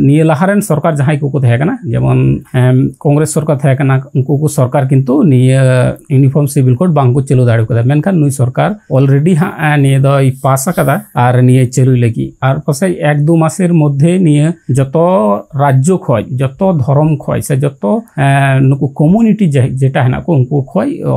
ᱱᱤᱭᱟᱹ ᱞᱟᱦᱟ ᱨᱮᱱ ᱥᱚᱨᱠᱟᱨ ᱡᱟᱦᱟᱸᱭ ᱠᱚᱠᱚ ᱛᱟᱦᱮᱸ ᱠᱟᱱᱟ, ᱡᱮᱢᱚᱱ, ᱮᱢ, ᱠᱚᱝᱜᱨᱮᱥ ᱥᱚᱨᱠᱟᱨ ᱛᱟᱦᱮᱸ ᱠᱟᱱᱟ, ᱩᱱᱠᱩ ᱠᱚ ᱥᱚᱨᱠᱟᱨ ᱠᱤᱱᱛᱩ ᱱᱤᱭᱟᱹ ᱤᱭᱩᱱᱤᱯᱷᱚᱨᱢ ᱥᱤᱵᱤᱞ ᱠᱳᱰ ᱵᱟᱝ ᱠᱚ ᱪᱟᱹᱞᱩ ᱫᱟᱲᱮ ᱠᱟᱫᱟ᱾ ᱢᱮᱱᱠᱷᱟᱱ ᱱᱩᱭ ᱥᱚᱨᱠᱟᱨ already ᱦᱟᱸᱜ, ᱮ, ᱱᱤᱭᱟᱹ ᱫᱚᱭ ᱯᱟᱥ ᱟᱠᱟᱫᱟ ᱟᱨ ᱱᱤᱭᱟᱹ ᱪᱟᱹᱞᱩᱭ ᱞᱟᱹᱜᱤᱫ᱾ ᱟᱨ ᱯᱟᱥᱮᱡ ᱮᱠ ᱫᱩ ᱢᱟᱥᱮᱨ ᱢᱚᱫᱽᱫᱷᱮ ᱱᱤᱭᱟᱹ ᱡᱚᱛᱚ ᱨᱟᱡᱽᱡᱚ ᱠᱷᱚᱡ, ᱡᱚᱛᱚ ᱫᱷᱚᱨᱚᱢ ᱠᱷᱚᱡ ᱥᱮ ᱡᱚᱛᱚ, ᱮ, ᱱᱩᱠᱩ ᱠᱚᱢᱩᱱᱤᱴᱤ ᱡᱮ-, ᱡᱮᱴᱟ ᱦᱮᱱᱟᱜ ᱠᱚ, ᱩᱱᱠᱩ ᱠᱷᱚᱡ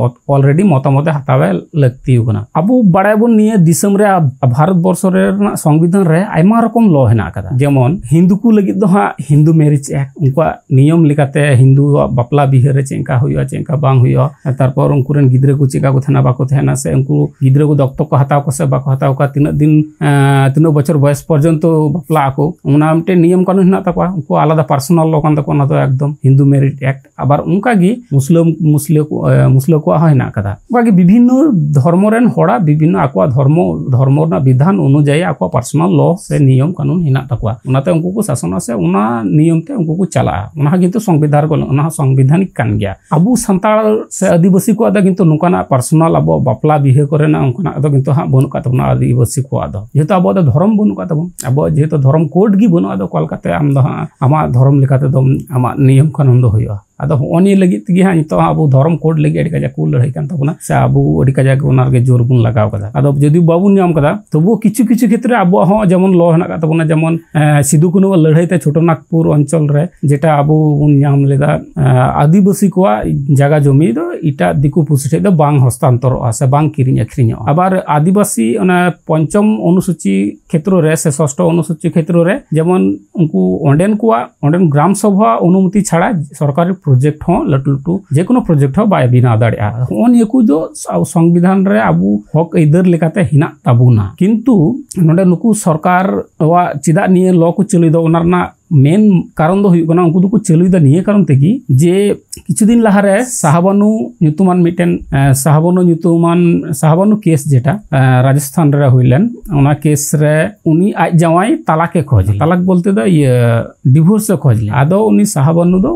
already ᱢᱚᱛᱟᱢᱚᱛ ᱮ ᱦᱟᱛᱟᱣ ᱮ ᱞᱟᱹᱠᱛᱤ ᱠᱟᱱᱟ᱾ ᱟᱵᱚ ᱵᱟᱲᱟᱭᱟᱵᱚᱱ ᱱᱤᱭᱟᱹ ᱫᱤᱥᱚᱢ ᱨᱮ, ᱵᱷᱟᱨᱚᱛ ᱵᱚᱨᱥᱚ ᱨᱮᱱᱟᱜ ᱥᱚᱝᱵᱤᱫᱷᱟᱱ ᱨᱮ ᱟᱭᱢᱟ ᱨᱚᱠᱚᱢ ᱞᱚ ᱦᱮᱱᱟᱜ ᱟᱠᱟᱫᱟ᱾ ᱡᱮᱢᱚᱱ ᱦᱤᱱᱫᱩ ᱠᱚ ᱞᱟᱹᱜᱤᱫ ᱫᱚ ᱦᱟᱸᱜ ᱦᱤᱱᱫᱩ ᱢᱮᱨᱤᱡᱽ ᱮᱠᱴ, ᱩᱱᱠᱩᱣᱟᱜ ᱱᱤᱭᱚᱢ ᱞᱮᱠᱟᱛᱮ ᱦᱤᱱᱫᱩᱣᱟᱜ ᱵᱟᱯᱞᱟ ᱵᱤᱦᱟᱹ ᱨᱮ ᱪᱮᱫ ᱞᱮᱠᱟ ᱦᱩᱭᱩᱜᱼᱟ, ᱪᱮᱫ ᱞᱮᱠᱟ ᱵᱟᱝ ᱦᱩᱭᱩᱜᱼᱟ, ᱛᱟᱨᱯᱚᱨ ᱩᱱᱠᱩ ᱨᱮᱱ ᱜᱤᱫᱽᱨᱟᱹ ᱠᱚ ᱪᱮᱫ ᱞᱮᱠᱟ ᱠᱚ ᱛᱟᱦᱮᱱᱟ, ᱵᱟᱠᱚ ᱛᱟᱦᱮᱱᱟ, ᱥᱮ ᱩᱱᱠᱩ ᱜᱤᱫᱽᱨᱟᱹ ᱠᱚ ᱫᱚᱛᱛᱚᱠ ᱠᱚ ᱦᱟᱛᱟᱣ ᱠᱚᱣᱟ ᱥᱮ ᱵᱟᱠᱚ ᱦᱟᱛᱟᱣ ᱠᱚᱣᱟ, ᱛᱤᱱᱟᱹᱜ ᱫᱤᱱ, ᱮᱸ, ᱛᱤᱱᱟᱹᱜ ᱵᱚᱪᱷᱚᱨ ᱵᱚᱭᱮᱥ ᱯᱚᱨᱡᱚᱱᱛᱚ ᱵᱟᱯᱞᱟᱜ ᱟᱠᱚ, ᱚᱱᱟ ᱢᱤᱫᱴᱮᱱ ᱱᱤᱭᱚᱢ ᱠᱟᱹᱱᱩᱱ ᱦᱮᱱᱟᱜ ᱛᱟᱠᱚᱣᱟ᱾ ᱩᱱᱠᱩ ᱟᱞᱟᱫᱟ ᱯᱟᱨᱥᱚᱱᱟᱞ ᱞᱚ ᱠᱟᱱ ᱛᱟᱠᱚᱣᱟ, ᱚᱱᱟ ᱫᱚ ᱮᱠᱫᱚᱢ ᱦᱤᱱᱫᱩ ᱢᱮᱨᱤᱡᱽ ᱮᱠᱴ᱾ ᱟᱵᱟᱨ ᱚᱱᱠᱟ ᱜᱮ ᱢᱩᱥᱞᱟᱹ, ᱢᱩᱥᱞᱟᱹ ᱠᱚ, ᱮ, ᱢᱩᱥᱞᱟᱹ ᱠᱚᱣᱟᱜ ᱦᱚᱸ ᱦᱮᱱᱟᱜ ᱠᱟᱫᱟ᱾ ᱚᱱᱠᱟ ᱜᱮ ᱵᱤᱵᱷᱤᱱᱱᱚ ᱫᱷᱚᱨᱢᱚ ᱨᱮᱱ ᱦᱚᱲᱟᱜ ᱵᱤᱵᱷᱤᱱᱱᱚ ᱟᱠᱚᱣᱟᱜ ᱫᱷᱚᱨᱢᱚ, ᱫᱷᱚᱨᱢᱚ ᱨᱮᱱᱟᱜ ᱵᱤᱫᱷᱟᱱ ᱚᱱᱩᱡᱟᱭᱤ ᱟᱠᱚᱣᱟᱜ ᱯᱟᱨᱥᱚᱱᱟᱞ ᱞᱚ ᱥᱮ ᱱᱤᱭᱚᱢ ᱠᱟᱹᱱᱩᱱ ᱦᱮᱱᱟᱜ ᱛᱟᱠᱚᱣᱟ᱾ ᱚᱱᱟᱛᱮ ᱩᱱᱠᱩ ᱠᱚ ᱥᱟᱥᱚᱱᱚᱜᱼᱟ ᱥᱮ ᱚᱱᱟ ᱱᱤᱭᱚᱢ ᱛᱮ ᱩᱱᱠᱩ ᱠᱚ ᱪᱟᱞᱟᱜᱼᱟ᱾ ᱚᱱᱟ ᱦᱚᱸ ᱠᱤᱱᱛᱩ ᱥᱚᱝᱵᱤᱫᱷᱟᱱ ᱨᱮ, ᱚᱱᱟ ᱦᱚᱸ ᱥᱚᱝᱵᱤᱫᱷᱟᱱᱤᱠ ᱠᱟᱱ ᱜᱮᱭᱟ᱾ ᱟᱵᱚ ᱥᱟᱱᱛᱟᱲ ᱥᱮ ᱟᱹᱫᱤᱵᱟᱹᱥᱤ ᱠᱚᱣᱟᱜ ᱫᱚ ᱠᱤᱱᱛᱩ ᱱᱚᱝᱠᱟᱱᱟᱜ ᱯᱟᱨᱥᱚᱱᱟᱞ ᱟᱵᱚᱣᱟᱜ ᱵᱟᱯᱞᱟ ᱵᱤᱦᱟᱹ ᱠᱚᱨᱮᱱᱟᱜ ᱚᱱᱠᱟᱱᱟᱜ ᱫᱚ ᱠᱤᱱᱛᱩ ᱦᱟᱸᱜ ᱵᱟᱹᱱᱩᱜ ᱠᱟᱜ ᱛᱟᱵᱚᱱᱟ ᱟᱹᱫᱤᱵᱟᱹᱥᱤ ᱠᱚᱣᱟᱜ ᱫᱚ, ᱡᱮᱦᱮᱛᱩ ᱟᱵᱚᱣᱟᱜ ᱫᱚ ᱫᱷᱚᱨᱚᱢ ᱵᱟᱹᱱᱩᱜ ᱠᱟᱜ ᱛᱟᱵᱚᱱ᱾ ᱟᱵᱚᱣᱟᱜ ᱡᱮᱦᱮᱛᱩ ᱫᱷᱚᱨᱚᱢ ᱠᱳᱰ ᱜᱮ ᱵᱟᱹᱱᱩᱜᱼᱟ, ᱟᱫᱚ ᱚᱠᱟ ᱞᱮᱠᱟᱛᱮ ᱟᱢ ᱫᱚ ᱦᱟᱸᱜ ᱟᱢᱟᱜ ᱫᱷᱚᱨᱚᱢ ᱞᱮᱠᱟ ᱛᱮᱫᱚ ᱟᱢᱟᱜ ᱱᱤᱭᱚᱢ ᱠᱟᱹᱱᱩᱱ ᱫᱚ ᱦᱩᱭᱩᱜᱼᱟ? ᱟᱫᱚ ᱦᱚᱸᱜᱼᱚ ᱱᱤᱭᱟᱹ ᱞᱟᱹᱜᱤᱫ ᱛᱮᱜᱮ ᱦᱟᱸᱜ ᱱᱤᱛᱚᱜ ᱦᱟᱸᱜ ᱟᱵᱚ ᱫᱷᱚᱨᱚᱢ ᱠᱳᱰ ᱞᱟᱹᱜᱤᱫ ᱟᱹᱰᱤ ᱠᱟᱡᱟᱠ ᱠᱚ ᱞᱟᱹᱲᱦᱟᱹᱭ ᱠᱟᱱ ᱛᱟᱵᱚᱱᱟ, ᱥᱮ ᱟᱵᱚ ᱟᱹᱰᱤ ᱠᱟᱡᱟᱠ ᱚᱱᱟ ᱨᱮᱜᱮ ᱡᱳᱨ ᱵᱚᱱ ᱞᱟᱜᱟᱣ ᱠᱟᱫᱟ᱾ ᱟᱫᱚ ᱡᱩᱫᱤ ᱵᱟᱵᱚᱱ ᱧᱟᱢ ᱠᱟᱫᱟ, ᱛᱚᱵᱩ ᱠᱤᱪᱷᱩ ᱠᱤᱪᱷᱩ ᱠᱷᱮᱛᱨᱮ ᱟᱵᱚᱣᱟᱜ ᱦᱚᱸ ᱡᱮᱢᱚᱱ ᱞᱚ ᱦᱮᱱᱟᱜ ᱠᱟᱜ ᱛᱟᱵᱚᱱᱟ, ᱡᱮᱢᱚᱱ, ᱮᱸ, ᱥᱤᱫᱩ ᱠᱟᱹᱱᱩᱣᱟᱜ ᱞᱟᱹᱲᱦᱟᱹᱭ ᱛᱮ ᱪᱷᱳᱴᱳ ᱱᱟᱜᱽᱯᱩᱨ ᱚᱧᱪᱚᱞ ᱨᱮ ᱡᱮᱴᱟ ᱟᱵᱚ ᱵᱚᱱ ᱧᱟᱢ ᱞᱮᱫᱟ, ᱮᱸ, ᱟᱹᱫᱤᱵᱟᱹᱥᱤ ᱠᱚᱣᱟᱜ ᱡᱟᱭᱜᱟ ᱡᱚᱢᱤ ᱫᱚ ᱮᱴᱟᱜ ᱫᱤᱠᱩ ᱯᱩᱥᱤ ᱴᱷᱮᱡ ᱫᱚ ᱵᱟᱝ ᱦᱚᱥᱛᱟᱱᱛᱚᱨᱚᱜᱼᱟ ᱥᱮ ᱵᱟᱝ ᱠᱤᱨᱤᱧ ᱟᱹᱠᱷᱨᱤᱧᱚᱜᱼᱟ᱾ ᱟᱵᱟᱨ ᱟᱹᱫᱤᱵᱟᱹᱥᱤ ᱚᱱᱟ ᱯᱚᱧᱪᱚᱢ ᱚᱱᱩᱥᱩᱪᱤ ᱠᱷᱮᱛᱨᱚ ᱨᱮ ᱥᱮ ᱥᱚᱥᱴᱚ ᱚᱱᱩᱥᱩᱪᱤ ᱠᱷᱮᱛᱨᱚ ᱨᱮ ᱡᱮᱢᱚᱱ ᱩᱱᱠᱩ ᱚᱸᱰᱮᱱ ᱠᱚᱣᱟᱜ, ᱚᱸᱰᱮᱱ ᱜᱨᱟᱢ ᱥᱚᱵᱷᱟ ᱚᱱᱩᱢᱚᱛᱤ ᱪᱷᱟᱲᱟ ᱥᱚᱨᱠᱟᱨᱤ ᱯᱨᱚᱡᱮᱠᱴ ᱦᱚᱸ, ᱞᱟᱹᱴᱩ ᱞᱟᱹᱴᱩ ᱡᱮᱠᱳᱱᱳ ᱯᱨᱚᱡᱮᱠᱴ ᱦᱚᱸ ᱵᱟᱭ ᱵᱮᱱᱟᱣ ᱫᱟᱲᱮᱭᱟᱜᱼᱟ᱾ ᱦᱚᱸᱜᱼᱚ ᱱᱤᱭᱟᱹ ᱠᱚ ᱫᱚ ᱥᱟ-, ᱥᱚᱝᱵᱤᱫᱷᱟᱱ ᱨᱮ ᱟᱵᱚ ᱦᱚᱠ ᱟᱹᱭᱫᱟᱹᱨ ᱞᱮᱠᱟᱛᱮ ᱦᱮᱱᱟᱜ ᱛᱟᱵᱚᱱᱟ᱾ ᱠᱤᱱᱛᱩ ᱱᱚᱰᱮ ᱱᱩᱠᱩ ᱥᱚᱨᱠᱟᱨ ᱟᱜ ᱪᱮᱫᱟᱜ ᱱᱤᱭᱟᱹ ᱞᱚ ᱠᱚ ᱪᱟᱹᱞᱩᱭᱮᱫᱟ, ᱚᱱᱟ ᱨᱮᱱᱟᱜ ᱢᱮᱱ ᱠᱟᱨᱚᱱ ᱫᱚ ᱦᱩᱭᱩᱜ ᱠᱟᱱᱟ, ᱩᱱᱠᱩ ᱫᱚᱠᱚ ᱪᱟᱹᱞᱩᱭᱮᱫᱟ ᱱᱤᱭᱟᱹ ᱠᱟᱨᱚᱱ ᱛᱮᱜᱮ ᱡᱮ ᱠᱤᱪᱷᱩ ᱫᱤᱱ ᱞᱟᱦᱟᱨᱮ ᱥᱟᱦᱟᱵᱟᱱᱩ ᱧᱩᱛᱩᱢᱟᱱ ᱢᱤᱫᱴᱮᱱ, ᱮ, ᱥᱟᱦᱟᱵᱟᱱᱩ ᱧᱩᱛᱩᱢᱟᱱ, ᱥᱟᱦᱟᱵᱟᱱᱩ ᱠᱮᱥ ᱡᱮᱴᱟ, ᱮ, ᱨᱟᱡᱚᱥᱛᱷᱟᱱ ᱨᱮ ᱦᱩᱭ ᱞᱮᱱ, ᱚᱱᱟ ᱠᱮᱥ ᱨᱮ ᱩᱱᱤ ᱟᱡ ᱡᱟᱶᱟᱭ ᱛᱟᱞᱟᱠ ᱮ ᱠᱷᱚᱡᱽ ᱞᱮᱱᱟ᱾ ᱛᱟᱞᱟᱠ ᱵᱚᱞᱛᱮ ᱫᱚ ᱤᱭᱟᱹ ᱰᱤᱵᱷᱳᱨᱥ ᱮ ᱠᱷᱚᱡᱽ ᱞᱮᱱᱟ᱾ ᱟᱫᱚ ᱩᱱᱤ ᱥᱟᱦᱟᱵᱟᱱᱩ ᱫᱚ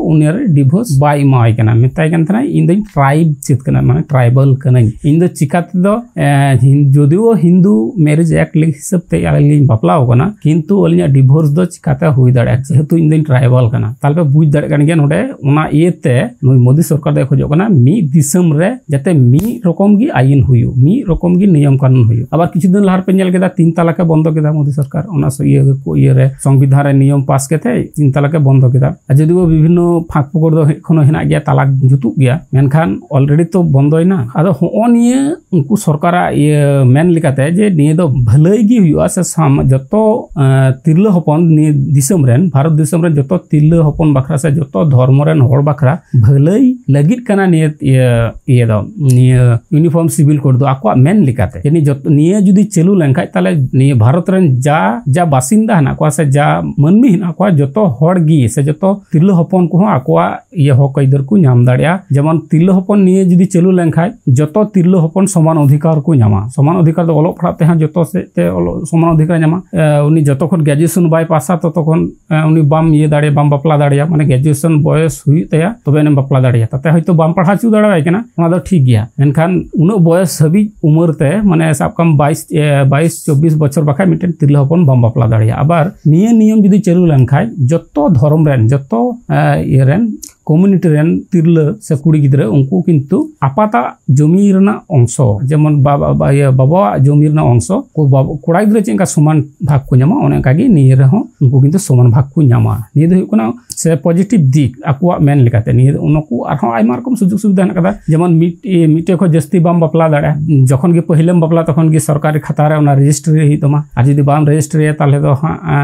ᱩᱱᱤ ᱨᱮ ᱰᱤᱵᱷᱳᱨᱥ ᱵᱟᱭ ᱮᱢᱟᱣᱟᱭ ᱠᱟᱱᱟ, ᱢᱮᱛᱟᱭ ᱠᱟᱱ ᱛᱟᱦᱮᱱᱟ, "ᱤᱧ ᱫᱚᱧ ᱴᱨᱟᱭᱤᱵᱽ ᱪᱮᱫ ᱠᱟᱱᱟ, ᱢᱟᱱᱮ ᱴᱨᱟᱭᱵᱟᱞ ᱠᱟᱹᱱᱟᱹᱧ, ᱤᱧ ᱫᱚ ᱪᱤᱠᱟ ᱛᱮᱫᱚ, ᱮ, ᱦᱤᱱ-, ᱡᱚᱫᱤᱣ ᱦᱤᱱᱫᱩ ᱢᱮᱨᱮᱡᱽ ᱮᱠᱴ ᱦᱤᱥᱟᱹᱵ ᱛᱮ ᱟᱹᱞᱤᱧ ᱞᱤᱧ ᱵᱟᱯᱞᱟ ᱟᱠᱟᱱᱟ, ᱠᱤᱱᱛᱩ ᱟᱹᱞᱤᱧᱟᱜ ᱰᱤᱵᱷᱳᱨᱥ ᱫᱚ ᱪᱤᱠᱟᱛᱮ ᱦᱩᱭ ᱫᱟᱲᱮᱭᱟᱜᱼᱟ, ᱡᱮᱦᱮᱛᱩ ᱤᱧ ᱫᱚᱧ ᱴᱨᱟᱭᱵᱟᱞ ᱠᱟᱱᱟ?" ᱛᱟᱦᱞᱮ ᱯᱮ ᱵᱩᱡᱽ ᱫᱟᱲᱮᱭᱟᱜ ᱠᱟᱱ ᱜᱮᱭᱟ ᱱᱚᱰᱮ ᱚᱱᱟ ᱤᱭᱟᱹᱛᱮ ᱱᱩᱭ ᱢᱳᱫᱤ ᱥᱚᱨᱠᱟᱨ ᱫᱚᱭ ᱠᱷᱚᱡᱚᱜ ᱠᱟᱱᱟ ᱢᱤᱫ ᱫᱤᱥᱚᱢ ᱨᱮ ᱡᱟᱛᱮ ᱢᱤᱫ ᱨᱚᱠᱚᱢ ᱜᱮ ᱟᱭᱤᱱ ᱦᱩᱭᱩᱜ, ᱢᱤᱫ ᱨᱚᱠᱚᱢ ᱜᱮ ᱱᱤᱭᱚᱢ ᱠᱟᱹᱱᱩᱱ ᱦᱩᱭᱩᱜ᱾ ᱟᱵᱟᱨ ᱠᱤᱪᱷᱩ ᱫᱤᱱ ᱞᱟᱦᱟ ᱨᱮᱯᱮ ᱧᱮᱞ ᱠᱮᱫᱟ ᱛᱤᱱ ᱛᱟᱞᱟᱠ ᱮ ᱵᱚᱱᱫᱚ ᱠᱮᱫᱟ ᱢᱳᱫᱤ ᱥᱚᱨᱠᱟᱨ, ᱚᱱᱟ ᱥᱚ-, ᱤᱭᱟᱹ ᱠᱚ ᱤᱭᱟᱹ ᱨᱮ ᱥᱚᱝᱵᱤᱫᱷᱟᱱ ᱨᱮ ᱱᱤᱭᱚᱢ ᱯᱟᱥ ᱠᱟᱛᱮ ᱛᱤᱱ ᱛᱟᱞᱟᱠ ᱮ ᱵᱚᱱᱫᱚ ᱠᱮᱫᱟ᱾ ᱟᱨ ᱡᱩᱫᱤ ᱵᱤᱵᱷᱤᱱᱱᱚ ᱯᱷᱟᱸᱠ ᱯᱷᱚᱠᱚᱨ ᱫᱚ ᱮᱠᱷᱚᱱᱳ ᱦᱮᱱᱟᱜ ᱜᱮᱭᱟ, ᱛᱟᱞᱟᱠ ᱡᱩᱛᱩᱜ ᱜᱮᱭᱟ, ᱢᱮᱱᱠᱷᱟᱱ already ᱛᱚ ᱵᱚᱱᱫᱚᱭᱮᱱᱟ᱾ ᱟᱫᱚ ᱦᱚᱸᱜᱼᱚ ᱱᱤᱭᱟᱹ ᱩᱱᱠᱩ ᱥᱚᱨᱠᱟᱨᱟᱜ ᱤᱭᱟᱹ ᱢᱮᱱ ᱞᱮᱠᱟᱛᱮ ᱡᱮ ᱱᱤᱭᱟᱹ ᱫᱚ ᱵᱷᱟᱹᱞᱟᱹᱭ ᱜᱮ ᱦᱩᱭᱩᱜᱼᱟ, ᱥᱮ ᱥᱟᱢ-, ᱡᱚᱛᱚ, ᱮᱸ, ᱛᱤᱨᱞᱟᱹ ᱦᱚᱯᱚᱱ ᱱᱤᱭᱟᱹ ᱫᱤᱥᱚᱢ ᱨᱮᱱ ᱵᱷᱟᱨᱚᱛ ᱫᱤᱥᱚᱢ ᱨᱮᱱ ᱡᱚᱛᱚ ᱛᱤᱨᱞᱟᱹ ᱦᱚᱯᱚᱱ ᱵᱟᱠᱷᱨᱟ ᱥᱮ ᱡᱚᱛᱚ ᱫᱷᱚᱨᱢᱚ ᱨᱮᱱ ᱦᱚᱲ ᱵᱟᱠᱷᱨᱟ ᱵᱷᱟᱹᱞᱟᱹᱭ ᱞᱟᱹᱜᱤᱫ ᱠᱟᱱᱟ ᱱᱤᱭᱟᱹ, ᱤᱭᱟᱹ, ᱤᱭᱟᱹ ᱫᱚ, ᱱᱤᱭᱟᱹ Uniform Civil Code ᱫᱚ ᱟᱠᱚᱣᱟᱜ ᱢᱮᱱ ᱞᱮᱠᱟᱛᱮ᱾ ᱡᱟᱹᱱᱤᱡ ᱡᱚᱛ-, ᱱᱤᱭᱟᱹ ᱡᱩᱫᱤ ᱪᱟᱹᱞᱩ ᱞᱮᱱᱠᱷᱟᱡ, ᱛᱟᱦᱞᱮ ᱱᱤᱭᱟᱹ ᱵᱷᱟᱨᱚᱛ ᱨᱮᱱ ᱡᱟ, ᱡᱟ ᱵᱟᱥᱤᱱᱫᱟ ᱦᱮᱱᱟᱜ ᱠᱚᱣᱟ ᱥᱮ ᱡᱟ ᱢᱟᱹᱱᱢᱤ ᱦᱮᱱᱟᱜ ᱠᱚᱣᱟ, ᱡᱚᱛᱚ ᱦᱚᱲ ᱜᱮ ᱥᱮ ᱡᱚᱛᱚ ᱛᱤᱨᱞᱟᱹ ᱦᱚᱯᱚᱱ ᱠᱚᱦᱚᱸ ᱟᱠᱚᱣᱟᱜ ᱤᱭᱟᱹ ᱦᱚᱠ ᱟᱹᱭᱫᱟᱹᱨ ᱠᱚ ᱧᱟᱢ ᱫᱟᱲᱮᱭᱟᱜᱼᱟ᱾ ᱡᱮᱢᱚᱱ ᱛᱤᱨᱞᱟᱹ ᱦᱚᱯᱚᱱ ᱱᱤᱭᱟᱹ ᱡᱩᱫᱤ ᱪᱟᱹᱞᱩ ᱞᱮᱱᱠᱷᱟᱡ, ᱡᱚᱛᱚ ᱛᱤᱨᱞᱟᱹ ᱦᱚᱯᱚᱱ ᱥᱚᱢᱟᱱ ᱚᱫᱷᱤᱠᱟᱨ ᱠᱚ ᱧᱟᱢᱟ᱾ ᱥᱚᱢᱟᱱ ᱚᱫᱷᱤᱠᱟᱨ ᱫᱚ ᱚᱞᱚᱜ ᱯᱟᱲᱦᱟᱜ ᱛᱮᱦᱚᱸ ᱡᱚᱛᱚ ᱥᱮᱫ ᱛᱮ ᱚᱞᱚᱜ, ᱥᱚᱢᱟᱱ ᱚᱫᱷᱤᱠᱟᱨ ᱧᱟᱢᱟ᱾ ᱮ, ᱩᱱᱤ ᱡᱚᱛᱚ ᱠᱷᱚᱱ graduation ᱵᱟᱭ ᱯᱟᱥᱟ, ᱛᱚᱛᱚ ᱠᱷᱚᱱ, ᱮ, ᱩᱱᱤ ᱵᱟᱢ ᱤᱭᱟᱹ ᱫᱟᱲᱮᱭᱟᱜᱼᱟ, ᱵᱟᱢ ᱵᱟᱯᱞᱟ ᱫᱟᱲᱮᱭᱟᱜᱼᱟ᱾ ᱢᱟᱱᱮ graduation ᱵᱚᱭᱚᱥ ᱦᱩᱭᱩᱜ ᱛᱟᱭᱟ, ᱛᱚᱵᱮ ᱟᱱᱮᱢ ᱵᱟᱯᱞᱟ ᱫᱟᱲᱮᱭᱟᱜᱼᱟ᱾ ᱛᱟᱛᱮ ᱦᱚᱭᱛᱳ ᱵᱟᱢ ᱯᱟᱲᱦᱟᱣ ᱦᱚᱪᱚ ᱫᱟᱲᱮᱣᱟᱭ ᱠᱟᱱᱟ, ᱚᱱᱟ ᱫᱚ ᱴᱷᱤᱠ ᱜᱮᱭᱟ᱾ ᱢᱮᱱᱠᱷᱟᱱ ᱩᱱᱟᱹᱜ ᱵᱚᱭᱚᱥ ᱦᱟᱹᱵᱤᱡ ᱩᱢᱮᱨ ᱛᱮ, ᱢᱟᱱᱮ ᱥᱟᱵ ᱠᱟᱜ ᱢᱮ ᱵᱟᱭᱤᱥ, ᱮ, ᱵᱟᱭᱤᱥ, ᱪᱚᱵᱵᱤᱥ ᱵᱚᱪᱷᱚᱨ ᱵᱟᱠᱷᱟᱡ ᱢᱤᱫᱴᱮᱱ ᱛᱤᱨᱞᱟᱹ ᱦᱚᱯᱚᱱ ᱵᱟᱢ ᱵᱟᱯᱞᱟ ᱫᱟᱲᱮᱭᱟᱜᱼᱟ᱾ ᱟᱵᱟᱨ ᱱᱤᱭᱟᱹ ᱱᱤᱭᱚᱢ ᱡᱩᱫᱤ ᱪᱟᱹᱞᱩ ᱞᱮᱱᱠᱷᱟᱡ, ᱡᱚᱛᱚ ᱫᱷᱚᱨᱚᱢ ᱨᱮᱱ, ᱡᱚᱛᱚ, ᱮ, ᱤᱭᱟᱹ ᱨᱮᱱ community ᱨᱮᱱ ᱛᱤᱨᱞᱟᱹ ᱥᱮ ᱠᱩᱲᱤ ᱜᱤᱫᱽᱨᱟᱹ, ᱩᱱᱠᱩ ᱠᱤᱱᱛᱩ ᱟᱯᱟᱛᱟᱜ ᱡᱚᱢᱤ ᱨᱮᱱᱟᱜ ᱚᱝᱥᱚ, ᱡᱮᱢᱚᱱ ᱵᱟᱵᱟ, ᱵᱟ-, ᱤᱭᱟᱹ, ᱵᱟᱵᱟᱣᱟᱜ ᱡᱚᱢᱤ ᱨᱮᱱᱟᱜ ᱚᱝᱥᱚ, ᱠᱚ ᱵᱟᱵ-, ᱠᱚᱲᱟ ᱜᱤᱫᱽᱨᱟᱹ ᱪᱮᱫ ᱞᱮᱠᱟ ᱥᱚᱢᱟᱱ ᱵᱷᱟᱜᱽ ᱠᱚ ᱧᱟᱢᱟ, ᱚᱱᱮ ᱚᱱᱠᱟ ᱜᱮ ᱱᱤᱭᱟᱹ ᱨᱮᱦᱚᱸ ᱩᱱᱠᱩ ᱠᱤᱱᱛᱩ ᱥᱚᱢᱟᱱ ᱵᱷᱟᱜᱽ ᱠᱚ ᱧᱟᱢᱟ᱾ ᱱᱤᱭᱟᱹ ᱫᱚ ᱦᱩᱭᱩᱜ ᱠᱟᱱᱟ ᱥᱮ positive ᱫᱤᱠ ᱟᱠᱚᱣᱟᱜ ᱢᱮᱱ ᱞᱮᱠᱟᱛᱮ᱾ ᱱᱤᱭᱟᱹ, ᱚᱱᱟ ᱠᱚ ᱟᱨᱦᱚᱸ ᱟᱭᱢᱟ ᱨᱚᱠᱚᱢ ᱥᱩᱡᱳᱜᱽ ᱥᱩᱵᱤᱫᱷᱟ ᱦᱮᱱᱟᱜ ᱠᱟᱫᱟ, ᱡᱮᱢᱚᱱ ᱢᱤᱫ, ᱤᱭᱟᱹ, ᱢᱤᱫᱴᱮᱡ ᱠᱷᱚᱱ ᱡᱟᱹᱥᱛᱤ ᱵᱟᱢ ᱵᱟᱯᱞᱟ ᱫᱟᱲᱮᱭᱟᱜᱼᱟ᱾ ᱡᱚᱠᱷᱚᱱ ᱜᱮ ᱯᱟᱹᱦᱤᱞᱮᱢ ᱵᱟᱯᱞᱟ, ᱛᱚᱠᱷᱚᱱ ᱜᱮ ᱥᱚᱨᱠᱟᱨᱤ ᱠᱷᱟᱛᱟ ᱨᱮ ᱚᱱᱟ registry ᱦᱩᱭᱩᱜ ᱛᱟᱢᱟ, ᱟᱨ ᱡᱩᱫᱤ ᱵᱟᱢ registryᱟ, ᱛᱟᱦᱚᱞᱮ ᱫᱚ ᱦᱟᱸᱜ,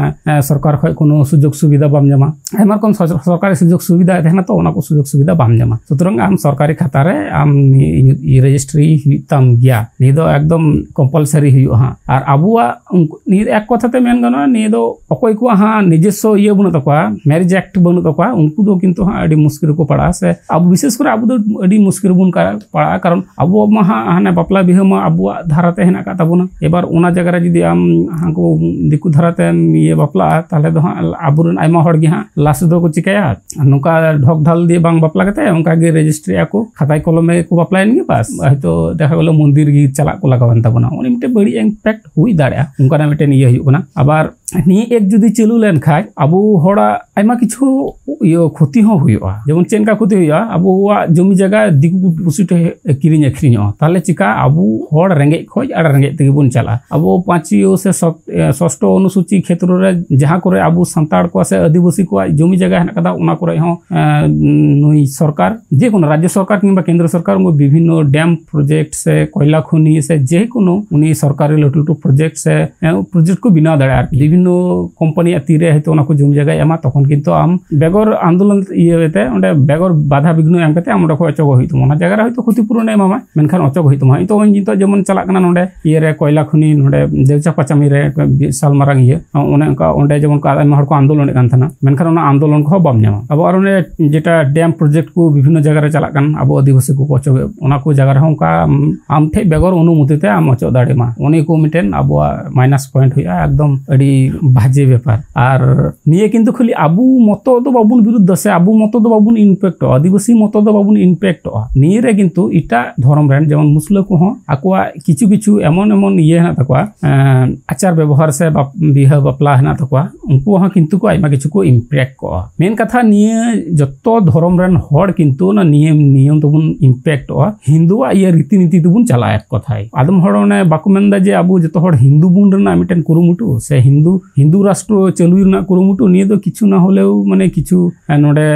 ᱮ, ᱮ, ᱥᱚᱨᱠᱟᱨ ᱠᱷᱚᱡ ᱠᱳᱱᱳ ᱥᱩᱡᱳᱜᱽ ᱥᱩᱵᱤᱫᱷᱟ ᱵᱟᱢ ᱧᱟᱢᱟ᱾ ᱟᱭᱢᱟ ᱨᱚᱠᱚᱢ ᱥᱚ-, ᱥᱚᱨᱠᱟᱨᱤ ᱥᱩᱡᱳᱜᱽ ᱥᱩᱵᱤᱫᱷᱟ ᱛᱟᱦᱮᱱᱟ, ᱛᱚ ᱚᱱᱟ ᱠᱚ ᱥᱩᱡᱳᱜᱽ ᱥᱩᱵᱤᱫᱷᱟ ᱵᱟᱢ ᱧᱟᱢᱟ᱾ ᱥᱩᱛᱚᱨᱟᱝ ᱟᱢ ᱥᱚᱨᱠᱟᱨᱤ ᱠᱷᱟᱛᱟ ᱨᱮ ᱟᱢ ᱱᱤᱭᱟᱹ, ᱤᱭᱟᱹ, registry ᱦᱩᱭᱩᱜ ᱛᱟᱢ ᱜᱮᱭᱟ᱾ ᱱᱤᱭᱟᱹ ᱫᱚ ᱮᱠᱫᱚᱢ compulsory ᱦᱩᱭᱩᱜᱼᱟ ᱦᱟᱸᱜ᱾ ᱟᱨ ᱟᱵᱚᱣᱟᱜ ᱩᱱᱠᱩ, ᱱᱤᱭᱟᱹ ᱮᱠ ᱠᱚᱛᱷᱟ ᱛᱮ ᱢᱮᱱ ᱜᱟᱱᱚᱜᱼᱟ, ᱱᱤᱭᱟᱹ ᱫᱚ ᱚᱠᱚᱭ ᱠᱚᱣᱟᱜ ᱦᱟᱸᱜ ᱱᱤᱡᱚᱥᱥᱚ ᱤᱭᱟᱹ ᱵᱟᱹᱱᱩᱜ ᱛᱟᱠᱚᱣᱟ, marriage act ᱵᱟᱹᱱᱩᱜ ᱛᱟᱠᱚᱣᱟ, ᱩᱱᱠᱩ ᱫᱚ ᱠᱤᱱᱛᱩ ᱦᱟᱸᱜ ᱟᱹᱰᱤ ᱢᱩᱥᱠᱤᱞ ᱨᱮᱠᱚ ᱯᱟᱲᱟᱜᱼᱟ᱾ ᱥᱮ ᱟᱵᱚ, ᱵᱤᱥᱮᱥ ᱠᱚᱨᱮ ᱟᱵᱚ ᱫᱚ ᱟᱹᱰᱤ ᱢᱩᱥᱠᱤᱞ ᱨᱮᱵᱚᱱ ᱠᱟ-, ᱯᱟᱲᱟᱜᱼᱟ, ᱠᱟᱨᱚᱱ ᱟᱵᱚᱣᱟᱜ ᱢᱟ ᱦᱟᱸᱜ ᱦᱟᱱᱮ ᱵᱟᱯᱞᱟ ᱵᱤᱦᱟᱹ ᱢᱟ ᱟᱵᱚᱣᱟᱜ ᱫᱷᱟᱨᱟ ᱛᱮ ᱦᱮᱱᱟᱜ ᱟᱠᱟᱫ ᱛᱟᱵᱚᱱᱟ᱾ ᱮᱵᱟᱨ ᱚᱱᱟ ᱡᱟᱭᱜᱟ ᱨᱮ ᱡᱩᱫᱤ ᱟᱢ ᱦᱟᱱᱠᱩ ᱫᱤᱠᱩ ᱫᱷᱟᱨᱟ ᱛᱮᱢ ᱤᱭᱟᱹ ᱵᱟᱯᱞᱟᱜᱼᱟ, ᱛᱟᱦᱚᱞᱮ ᱫᱚ ᱦᱟᱸᱜ ᱟᱵᱚᱨᱮᱱ ᱟᱭᱢᱟ ᱦᱚᱲ ᱜᱮ ᱦᱟᱸᱜ last ᱫᱚᱠᱚ ᱪᱤᱠᱟᱹᱭᱟ, ᱱᱚᱝᱠᱟ ᱰᱷᱚᱠ ᱰᱷᱟᱞ ᱫᱤᱭᱮ ᱵᱟᱝ ᱵᱟᱯᱞᱟ ᱠᱟᱛᱮ ᱚᱱᱠᱟ ᱜᱮ registry ᱟᱠᱚ, ᱠᱷᱟᱛᱟᱭ ᱠᱚᱞᱚᱢᱮ ᱠᱚ ᱵᱟᱯᱞᱟᱭᱮᱱ ᱜᱮ, ᱵᱟᱥ, ᱦᱚᱭᱛᱳ ᱫᱮᱠᱷᱟ ᱜᱮᱞᱚ ᱢᱚᱱᱫᱤᱨ ᱜᱮ ᱪᱟᱞᱟᱜ ᱠᱚ ᱞᱟᱜᱟᱣᱮᱱ ᱛᱟᱵᱚᱱᱟ᱾ ᱚᱱᱮ ᱢᱤᱫᱴᱮᱱ ᱵᱟᱹᱲᱤᱡ impact ᱦᱩᱭ ᱫᱟᱲᱮᱭᱟᱜᱼᱟ, ᱚᱱᱠᱟᱱᱟᱜ ᱢᱤᱫᱴᱮᱱ ᱤᱭᱟᱹ ᱦᱩᱭᱩᱜ ᱠᱟᱱᱟ᱾ ᱟᱵᱟᱨ ᱱᱤᱭᱟᱹ ᱮᱠ ᱡᱩᱫᱤ ᱪᱟᱹᱞᱩ ᱞᱮᱱᱠᱷᱟᱡ, ᱟᱵᱚ ᱦᱚᱲᱟᱜ ᱟᱭᱢᱟ ᱠᱤᱪᱷᱩ ᱤᱭᱟᱹ ᱠᱷᱚᱛᱤ ᱦᱚᱸ ᱦᱩᱭᱩᱜᱼᱟ᱾ ᱡᱮᱢᱚᱱ ᱪᱮᱫ ᱞᱮᱠᱟ ᱠᱷᱚᱛᱤ ᱦᱩᱭᱩᱜᱼᱟ? ᱟᱵᱚᱣᱟᱜ ᱡᱚᱢᱤ ᱡᱟᱭᱜᱟ ᱫᱤᱠᱩ ᱯᱩᱥᱤ ᱴᱷᱮᱱ ᱠᱤᱨᱤᱧ ᱟᱹᱠᱷᱨᱤᱧᱚᱜᱼᱟ, ᱛᱟᱦᱚᱞᱮ ᱪᱤᱠᱟ? ᱟᱵᱚ ᱦᱚᱲ ᱨᱮᱸᱜᱮᱡ ᱠᱷᱚᱡ ᱟᱨ ᱨᱮᱸᱜᱮᱡ ᱛᱮᱜᱮ ᱵᱚᱱ ᱪᱟᱞᱟᱜᱼᱟ᱾ ᱟᱵᱚ ᱯᱟᱸᱪᱤᱭᱚ ᱥᱮ ᱥᱚᱯ-, ᱮ, ᱥᱚᱥᱴᱚ ᱚᱱᱩᱥᱩᱪᱤ ᱠᱷᱮᱛᱨᱚ ᱨᱮ ᱡᱟᱦᱟᱸ ᱠᱚᱨᱮ ᱟᱵᱚ ᱥᱟᱱᱛᱟᱲ ᱠᱚᱣᱟᱜ ᱥᱮ ᱟᱹᱫᱤᱵᱟᱹᱥᱤ ᱠᱚᱣᱟᱜ ᱡᱚᱢᱤ ᱡᱟᱭᱜᱟ ᱦᱮᱱᱟᱜ ᱠᱟᱫᱟ, ᱚᱱᱟ ᱠᱚᱨᱮ ᱦᱚᱸ, ᱮ, ᱱᱩᱭ ᱥᱚᱨᱠᱟᱨ, ᱡᱮᱠᱳᱱᱳ ᱨᱟᱡᱽᱡᱚ ᱥᱚᱨᱠᱟᱨ ᱠᱤᱝᱵᱟ ᱠᱮᱱᱫᱨᱚ ᱥᱚᱨᱠᱟᱨ, ᱩᱱᱠᱩ ᱵᱤᱵᱷᱤᱱᱱᱚ dam project ᱥᱮ ᱠᱚᱭᱞᱟ ᱠᱷᱚᱱᱤ ᱥᱮ ᱡᱮᱠᱳᱱᱳ ᱩᱱᱤ ᱥᱚᱨᱠᱟᱨᱤ ᱞᱟᱹᱴᱩ ᱞᱟᱹᱴᱩ project ᱥᱮ, ᱮ, project ᱠᱚ ᱵᱮᱱᱟᱣ ᱫᱟᱲᱮᱭᱟᱜᱼᱟ ᱟᱨᱠᱤ᱾ ᱠᱳᱢᱯᱟᱱᱤᱭᱟᱜ ᱛᱤᱨᱮ ᱦᱚᱭᱛᱳ ᱚᱱᱟ ᱠᱚ ᱡᱚᱢᱤ ᱡᱟᱭᱜᱟᱭ ᱮᱢᱟ, ᱛᱚᱠᱷᱚᱱ ᱠᱤᱱᱛᱩ ᱟᱢ ᱵᱮᱜᱚᱨ ᱟᱱᱫᱳᱞᱚᱱ ᱤᱭᱟᱹ ᱛᱮ, ᱚᱸᱰᱮ ᱵᱮᱜᱚᱨ ᱵᱟᱫᱷᱟ ᱵᱤᱜᱷᱱᱚ ᱮᱢ ᱠᱟᱛᱮ ᱟᱢ ᱚᱸᱰᱮ ᱠᱷᱚᱱ ᱚᱪᱚᱜᱚᱜ ᱦᱩᱭᱩᱜ ᱛᱟᱢᱟ᱾ ᱚᱱᱟ ᱡᱟᱭᱜᱟ ᱨᱮ ᱦᱚᱭᱛᱳ ᱠᱷᱚᱛᱤᱯᱩᱨᱚᱱᱮ ᱮᱢᱟᱢᱟ, ᱢᱮᱱᱠᱷᱟᱱ ᱚᱪᱚᱜ ᱦᱩᱭᱩᱜ ᱛᱟᱢᱟ᱾ ᱱᱤᱛᱚᱜ ᱱᱤᱛᱚᱜ ᱡᱮᱢᱚᱱ ᱪᱟᱞᱟᱜ ᱠᱟᱱᱟ ᱱᱚᱰᱮ ᱤᱭᱟᱹ ᱨᱮ, ᱠᱚᱭᱞᱟ ᱠᱷᱚᱱᱤ ᱱᱚᱰᱮ ᱫᱮᱣᱪᱟ ᱯᱟᱪᱟᱢᱤ ᱨᱮ ᱵᱤᱥᱟᱞ ᱢᱟᱨᱟᱝ ᱤᱭᱟᱹ, ᱚᱱᱮ ᱚᱱᱠᱟ ᱚᱸᱰᱮ ᱡᱮᱢᱚᱱ ᱠᱚ ᱟᱭᱢᱟ ᱦᱚᱲ ᱠᱚ ᱟᱱᱫᱳᱞᱚᱱᱮᱫ ᱠᱟᱱ ᱛᱟᱦᱮᱱᱟ, ᱢᱮᱱᱠᱷᱟᱱ ᱚᱱᱟ ᱟᱱᱫᱳᱞᱚᱱ ᱠᱚᱦᱚᱸ ᱵᱟᱢ ᱧᱟᱢᱟ᱾ ᱟᱵᱚ ᱟᱨ ᱚᱱᱮ ᱡᱮᱴᱟ ᱰᱮᱢ ᱯᱨᱚᱡᱮᱠᱴ ᱠᱚ ᱵᱤᱵᱷᱤᱱᱱᱚ ᱡᱟᱭᱜᱟ ᱨᱮ ᱪᱟᱞᱟᱜ ᱠᱟᱱ, ᱟᱵᱚ ᱟᱹᱫᱤᱵᱟᱹᱥᱤ ᱠᱚᱠᱚ ᱚᱪᱚᱜᱮᱫ, ᱚᱱᱟ ᱠᱚ ᱡᱟᱭᱜᱟ ᱨᱮᱦᱚᱸ ᱚᱱᱠᱟ ᱟᱢ, ᱟᱢ ᱴᱷᱮᱡ ᱵᱮᱜᱚᱨ ᱚᱱᱩᱢᱚᱛᱤ ᱛᱮ ᱟᱢ ᱚᱪᱚᱜ ᱫᱟᱲᱮᱭᱟᱜ ᱢᱟ, ᱚᱱᱟ ᱠᱚ ᱢᱤᱫᱴᱮᱱ ᱟᱵᱚᱣᱟᱜ ᱢᱟᱭᱱᱟᱥ ᱯᱚᱭᱮᱱᱴ ᱦᱩᱭᱩᱜᱼᱟ, ᱮᱠᱫᱚᱢ ᱟᱹᱰᱤ ᱵᱟᱡᱮ ᱵᱮᱯᱟᱨ᱾ ᱟᱨ ᱱᱤᱭᱟᱹ ᱠᱤᱱᱛᱩ ᱠᱷᱟᱹᱞᱤ ᱟᱵᱚ ᱢᱚᱛᱚ ᱫᱚ ᱵᱟᱵᱚᱱ ᱵᱤᱨᱩᱫᱷ ᱫᱟ ᱥᱮ ᱟᱵᱚ ᱢᱚᱛᱚ ᱫᱚ ᱵᱟᱵᱚᱱ ᱤᱢᱯᱮᱠᱴᱚᱜᱼᱟ, ᱟᱹᱫᱤᱵᱟᱹᱥᱤ ᱢᱚᱛᱚ ᱫᱚ ᱵᱟᱵᱚᱱ ᱤᱢᱯᱮᱠᱴᱚᱜᱼᱟ᱾ ᱱᱤᱭᱟᱹ ᱨᱮ ᱠᱤᱱᱛᱩ ᱮᱴᱟᱜ ᱫᱷᱚᱨᱚᱢ ᱨᱮᱱ, ᱡᱮᱢᱚᱱ ᱢᱩᱥᱞᱟᱹ ᱠᱚᱦᱚᱸ ᱟᱠᱚᱣᱟᱜ ᱠᱤᱪᱷᱩ ᱠᱤᱪᱷᱩ ᱮᱢᱚᱱ ᱮᱢᱚᱱ ᱤᱭᱟᱹ ᱦᱮᱱᱟᱜ ᱛᱟᱠᱚᱣᱟ, ᱮᱸ, ᱟᱪᱟᱨ ᱵᱮᱵᱚᱦᱟᱨ ᱥᱮ ᱵᱟᱯ-, ᱵᱤᱦᱟᱹ ᱵᱟᱯᱞᱟ ᱦᱮᱱᱟᱜ ᱛᱟᱠᱚᱣᱟ, ᱩᱱᱠᱩ ᱦᱚᱸ ᱠᱤᱱᱛᱩ ᱠᱚ ᱟᱭᱢᱟ ᱠᱤᱪᱷᱩ ᱠᱚ ᱤᱢᱯᱮᱠᱴ ᱠᱚᱜᱼᱟ᱾ ᱢᱮᱱ ᱠᱟᱛᱷᱟ, ᱱᱤᱭᱟᱹ ᱡᱚᱛᱚ ᱫᱷᱚᱨᱚᱢ ᱨᱮᱱ ᱦᱚᱲ ᱠᱤᱱᱛᱩ ᱚᱱᱟ ᱱᱤᱭᱚᱢ ᱱᱤᱭᱚᱢ ᱛᱮᱵᱚᱱ ᱤᱢᱯᱮᱠᱴᱚᱜᱼᱟ, ᱦᱤᱱᱫᱩᱣᱟᱜ ᱤᱭᱟᱹ ᱨᱤᱛᱤ ᱱᱤᱛᱤ ᱛᱮᱵᱚᱱ ᱪᱟᱞᱟᱜᱼᱟ ᱮᱠ ᱠᱚᱛᱷᱟᱭ᱾ ᱟᱫᱚᱢ ᱦᱚᱲ ᱚᱱᱮ ᱵᱟᱠᱚ ᱢᱮᱱᱫᱟ ᱡᱮ ᱟᱵᱚ ᱡᱚᱛᱚ ᱦᱚᱲ ᱦᱤᱱᱫᱩ ᱵᱚᱱ ᱨᱮᱱᱟᱜ ᱢᱤᱫᱴᱮᱱ ᱠᱩᱨᱩᱢᱩᱴᱩ, ᱥᱮ ᱦᱤᱱᱫᱩ, ᱦᱤᱱᱫᱩ ᱨᱟᱥᱴᱨᱚ ᱪᱟᱹᱞᱩᱭ ᱨᱮᱱᱟᱜ ᱠᱩᱨᱩᱢᱩᱴᱩ, ᱱᱤᱭᱟᱹ ᱫᱚ ᱠᱤᱪᱷᱩ ᱱᱟ ᱦᱚᱞᱮᱣ ᱢᱟᱱᱮ ᱠᱤᱪᱷᱩ ᱱᱚᱰᱮ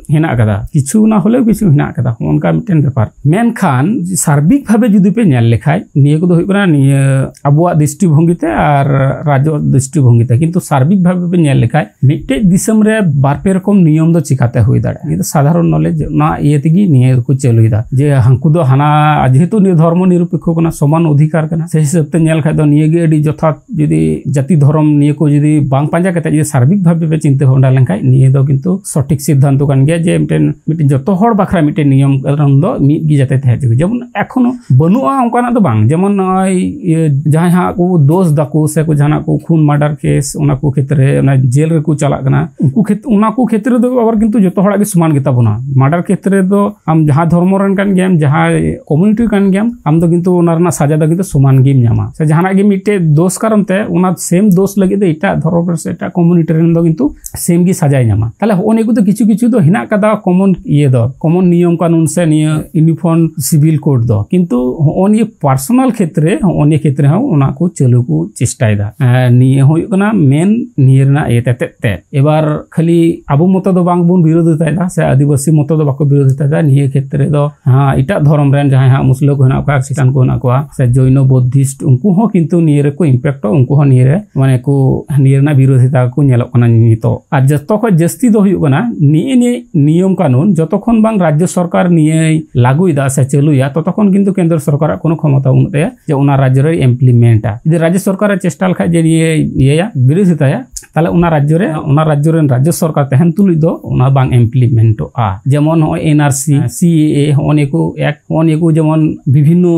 ᱦᱮᱱᱟᱜ ᱟᱠᱟᱫᱟ, ᱠᱤᱪᱷᱩ ᱱᱟ ᱦᱚᱞᱮᱣ ᱠᱤᱪᱷᱩ ᱦᱮᱱᱟᱜ ᱟᱠᱟᱫᱟ, ᱚᱱᱠᱟ ᱢᱤᱫᱴᱮᱱ ᱵᱮᱯᱟᱨ᱾ ᱢᱮᱱᱠᱷᱟᱱ ᱥᱟᱨᱵᱤᱠ ᱵᱷᱟᱵᱮ ᱡᱩᱫᱤ ᱯᱮ ᱧᱮᱞ ᱞᱮᱠᱷᱟᱡ, ᱱᱤᱭᱟᱹ ᱠᱚᱫᱚ ᱦᱩᱭᱩᱜ ᱠᱟᱱᱟ ᱱᱤᱭᱟᱹ ᱟᱵᱚᱣᱟᱜ ᱫᱨᱤᱥᱴᱤᱵᱷᱚᱝᱜᱤ ᱛᱮ ᱟᱨ ᱨᱟᱡᱽ ᱫᱨᱤᱥᱴᱤᱵᱷᱚᱝᱜᱤ ᱛᱮ, ᱠᱤᱱᱛᱩ ᱥᱟᱨᱵᱤᱠ ᱵᱷᱟᱵᱮ ᱯᱮ ᱧᱮᱞ ᱞᱮᱠᱷᱟᱡ ᱢᱤᱫᱴᱮᱡ ᱫᱤᱥᱚᱢ ᱨᱮ ᱵᱟᱨ ᱯᱮ ᱨᱚᱠᱚᱢ ᱱᱤᱭᱚᱢ ᱫᱚ ᱪᱤᱠᱟᱛᱮ ᱦᱩᱭ ᱫᱟᱲᱮᱭᱟᱜᱼᱟ? ᱱᱤᱭᱟᱹ ᱫᱚ ᱥᱟᱫᱷᱟᱨᱚᱱ ᱱᱚᱞᱮᱡᱽ, ᱚᱱᱟ ᱤᱭᱟᱹ ᱛᱮᱜᱮ ᱱᱤᱭᱟᱹ ᱫᱚᱠᱚ ᱪᱟᱹᱞᱩᱭᱮᱫᱟ, ᱡᱮ ᱦᱟᱱᱠᱩ ᱫᱚ ᱦᱟᱱᱟ, ᱡᱮᱦᱮᱛᱩ ᱱᱤᱭᱟᱹ ᱫᱷᱚᱨᱢᱚ ᱱᱤᱨᱚᱯᱮᱠᱠᱷᱚ ᱠᱟᱱᱟ, ᱥᱚᱢᱟᱱ ᱚᱫᱷᱤᱠᱟᱨ ᱠᱟᱱᱟ, ᱥᱮ ᱦᱤᱥᱟᱹᱵ ᱛᱮ ᱧᱮᱞ ᱠᱷᱟᱡ ᱫᱚ ᱱᱤᱭᱟᱹ ᱜᱮ ᱟᱹᱰᱤ ᱡᱚᱛᱷᱟᱛ᱾ ᱡᱩᱫᱤ ᱡᱟᱹᱛᱤ ᱫᱷᱚᱨᱚᱢ ᱱᱤᱭᱟᱹ ᱠᱚ ᱡᱩᱫᱤ ᱵᱟᱝ ᱯᱟᱸᱡᱟ ᱠᱟᱛᱮ ᱡᱩᱫᱤ ᱥᱟᱨᱵᱤᱠ ᱵᱷᱟᱵᱮ ᱯᱮ ᱪᱤᱱᱛᱟᱹ ᱵᱷᱟᱵᱽᱱᱟ ᱞᱮᱱᱠᱷᱟᱡ, ᱱᱤᱭᱟᱹ ᱫᱚ ᱠᱤᱱᱛᱩ ᱥᱚᱴᱷᱤᱠ ᱥᱤᱫᱽᱫᱷᱟᱱᱛᱚ ᱠᱟᱱ ᱜᱮᱭᱟ ᱡᱮ ᱢᱤᱫᱴᱮᱱ, ᱢᱤᱫᱴᱮᱱ ᱡᱚᱛᱚ ᱦᱚᱲ ᱵᱟᱠᱷᱨᱟ ᱢᱤᱫᱴᱮᱱ ᱱᱤᱭᱚᱢ ᱠᱟᱱᱩᱱ ᱫᱚ ᱢᱤᱫ ᱜᱮ ᱡᱟᱛᱮ ᱛᱟᱦᱮᱸ ᱦᱚᱪᱚ᱾ ᱡᱮᱢᱚᱱ ᱮᱠᱷᱚᱱᱳ ᱵᱟᱹᱱᱩᱜᱼᱟ ᱚᱱᱠᱟᱱᱟᱜ ᱫᱚ ᱵᱟᱝ, ᱡᱮᱢᱚᱱ ᱱᱚᱜᱼᱚᱭ ᱤᱭᱟᱹ ᱡᱟᱦᱟᱸᱭ ᱦᱟᱸᱜ ᱠᱚ ᱫᱳᱥ ᱫᱟᱠᱚ ᱥᱮ ᱠᱚ ᱡᱟᱦᱟᱱᱟᱜ ᱠᱚ ᱠᱷᱩᱱ ᱢᱟᱨᱰᱟᱨ ᱠᱮᱥ, ᱚᱱᱟ ᱠᱚ ᱠᱷᱮᱛᱨᱮ ᱚᱱᱟ ᱡᱮᱞ ᱨᱮᱠᱚ ᱪᱟᱞᱟᱜ ᱠᱟᱱᱟ, ᱩᱱᱠᱩ ᱠᱷᱮᱛ-, ᱚᱱᱟ ᱠᱚ ᱠᱷᱮᱛᱨᱮ ᱫᱚ ᱟᱵᱟᱨ ᱠᱤᱱᱛᱩ ᱡᱚᱛᱚ ᱦᱚᱲᱟᱜ ᱜᱮ ᱥᱚᱢᱟᱱ ᱜᱮᱛᱟ ᱵᱚᱱᱟ᱾ ᱢᱟᱨᱰᱟᱨ ᱠᱷᱮᱛᱨᱮ ᱫᱚ ᱟᱢ ᱡᱟᱦᱟᱸ ᱫᱷᱚᱨᱢᱚ ᱨᱮᱱ ᱠᱟᱱ ᱜᱮᱭᱟᱢ, ᱡᱟᱦᱟᱸ ᱠᱚᱢᱤᱭᱩᱱᱤᱴᱤ ᱠᱟᱱ ᱜᱮᱭᱟᱢ, ᱟᱢ ᱫᱚ ᱠᱤᱱᱛᱩ ᱚᱱᱟ ᱨᱮᱱᱟᱜ ᱥᱟᱡᱟ ᱫᱚ ᱠᱤᱱᱛᱩ ᱥᱚᱢᱟᱱ ᱜᱮᱢ ᱧᱟᱢᱟ᱾ ᱥᱮ ᱡᱟᱦᱟᱱᱟᱜ ᱜᱮ ᱢᱤᱫᱴᱮᱡ ᱫᱳᱥ ᱠᱟᱨᱚᱱ ᱛᱮ ᱚᱱᱟ ᱥᱮᱢ ᱫᱳᱥ ᱞᱟᱹᱜᱤᱫ ᱫᱚ ᱮᱴᱟᱜ ᱫᱷᱚᱨᱚᱢ ᱨᱮ ᱥᱮ ᱮᱴᱟᱜ ᱠᱚᱢᱤᱭᱩᱱᱤᱴᱤ ᱨᱮᱱ ᱫᱚ ᱠᱤᱱᱛᱩ ᱥᱮᱢ ᱜᱮ ᱥᱟᱡᱟᱭ ᱧᱟᱢᱟ᱾ ᱛᱟᱦᱞᱮ ᱦᱚᱸᱜᱼᱚ ᱱᱤᱭᱟᱹ ᱠᱚᱫᱚ ᱠᱤᱪᱷᱩ ᱠᱤᱪᱷᱩ ᱫᱚ ᱦᱮᱱᱟᱜ ᱠᱟᱫᱟ ᱠᱚᱢᱚᱱ ᱤᱭᱟᱹ ᱫᱚ, ᱠᱚᱢᱚᱱ ᱱᱤᱭᱚᱢ ᱠᱟᱹᱱᱩᱱ ᱥᱮ ᱱᱤᱭᱟᱹ ᱤᱭᱩᱱᱤᱯᱷᱚᱨᱢ ᱥᱤᱵᱤᱞ ᱠᱳᱰ ᱫᱚ, ᱠᱤᱱᱛᱩ ᱦᱚᱸᱜᱼᱚ ᱱᱤᱭᱟᱹ ᱯᱟᱨᱥᱚᱱᱟᱞ ᱠᱷᱮᱛᱨᱮ, ᱦᱚᱸᱜᱼᱚ ᱱᱤᱭᱟᱹ ᱠᱷᱮᱛᱨᱮ ᱦᱚᱸ ᱚᱱᱟ ᱠᱚ ᱪᱟᱹᱞᱩ ᱠᱚ ᱪᱮᱥᱴᱟᱭᱮᱫᱟ᱾ ᱮᱸ, ᱱᱤᱭᱟᱹ ᱦᱩᱭᱩᱜ ᱠᱟᱱᱟ ᱢᱮᱱ ᱱᱤᱭᱟᱹ ᱨᱮᱱᱟᱜ ᱤᱭᱟᱹ ᱛᱮᱛᱮᱫ ᱛᱮ᱾ ᱮᱵᱟᱨ ᱠᱷᱟᱹᱞᱤ ᱟᱵᱚ ᱢᱚᱛᱚ ᱫᱚ ᱵᱟᱝ ᱵᱚᱱ ᱵᱤᱨᱳᱫᱷᱤᱛᱟᱭᱮᱫᱟ ᱥᱮ ᱟᱹᱫᱤᱵᱟᱹᱥᱤ ᱢᱚᱛᱚ ᱫᱚ ᱵᱟᱠᱚ ᱵᱤᱨᱳᱫᱷᱤᱛᱟᱭᱮᱫᱟ᱾ ᱱᱤᱭᱟᱹ ᱠᱷᱮᱛᱨᱮ ᱫᱚ, ᱦᱮᱸ, ᱮᱴᱟᱜ ᱫᱷᱚᱨᱚᱢ ᱨᱮᱱ ᱡᱟᱦᱟᱸᱭ ᱦᱟᱸᱜ ᱢᱩᱥᱞᱟᱹ ᱠᱚ ᱦᱮᱱᱟᱜ ᱠᱚᱣᱟ, ᱠᱷᱨᱤᱥᱴᱟᱱ ᱠᱚ ᱦᱮᱱᱟᱜ ᱠᱚᱣᱟ, ᱥᱮ ᱡᱚᱭᱱᱚ ᱵᱩᱫᱽᱫᱷᱤᱥᱴ, ᱩᱱᱠᱩ ᱦᱚᱸ ᱠᱤᱱᱛᱩ ᱱᱤᱭᱟᱹ ᱨᱮᱠᱚ ᱤᱢᱯᱮᱠᱴᱚᱜ, ᱩᱱᱠᱩ ᱦᱚᱸ ᱱᱤᱭᱟᱹ ᱨᱮ ᱢᱟᱱᱮ ᱠᱚ ᱱᱤᱭᱟᱹ ᱨᱮᱱᱟᱜ ᱵᱤᱨᱳᱫᱷᱤᱛᱟ ᱠᱚ ᱧᱮᱞᱚᱜ ᱠᱟᱱᱟ ᱱᱤᱛᱚᱜ᱾ ᱟᱨ ᱡᱚᱛᱚ ᱠᱷᱚᱱ ᱡᱟᱹᱥᱛᱤ ᱫᱚ ᱦᱩᱭᱩᱜ ᱠᱟᱱᱟ ᱱᱤᱭᱟᱹ ᱱᱤᱭᱟᱹ ᱱᱤᱭᱚᱢ ᱠᱟᱹᱱᱩᱱ ᱡᱚᱛᱚ ᱠᱷᱚᱱ ᱵᱟᱝ ᱨᱟᱡᱽᱡᱚ ᱥᱚᱨᱠᱟᱨ ᱱᱤᱭᱟᱹᱭ ᱞᱟᱹᱜᱩᱭᱮᱫᱟ ᱥᱮ ᱪᱟᱹᱞᱩᱭᱟ, ᱛᱚᱛᱚ ᱠᱷᱚᱱ ᱠᱤᱱᱛᱩ ᱠᱮᱱᱫᱨᱚ ᱥᱚᱨᱠᱟᱨᱟᱜ ᱠᱳᱱᱳ ᱠᱷᱚᱢᱚᱛᱟ ᱵᱟᱹᱱᱩᱜ ᱛᱟᱭᱟ ᱡᱮ ᱚᱱᱟ ᱨᱟᱡᱽᱡᱚ ᱨᱮᱭ implement-ᱟ᱾ ᱡᱩᱫᱤ ᱨᱟᱡᱽᱡᱚ ᱥᱚᱨᱠᱟᱨᱮ ᱪᱮᱥᱴᱟ ᱞᱮᱠᱷᱟᱡ ᱡᱮ ᱱᱤᱭᱟᱹ ᱤᱭᱟᱹᱭᱟ, ᱵᱤᱨᱳᱫᱷᱤᱛᱟᱭᱟ, ᱛᱟᱦᱞᱮ ᱚᱱᱟ ᱨᱟᱡᱽᱡᱚ ᱨᱮ, ᱚᱱᱟ ᱨᱟᱡᱽᱡᱚ ᱨᱮᱱ ᱨᱟᱡᱽᱡᱚ ᱥᱚᱨᱠᱟᱨ ᱛᱟᱦᱮᱱ ᱛᱩᱞᱩᱡ ᱫᱚ ᱚᱱᱟ ᱵᱟᱝ implement-ᱚᱜᱼᱟ᱾ ᱡᱮᱢᱚᱱ ᱱᱚᱜᱼᱚᱭ N R C, C A A, ᱦᱚᱸᱜᱼᱚ ᱱᱤᱭᱟᱹ ᱠᱚ act, ᱦᱚᱸᱜᱼᱚ ᱱᱤᱭᱟᱹ ᱠᱚ ᱡᱮᱢᱚᱱ ᱵᱤᱵᱷᱤᱱᱱᱚ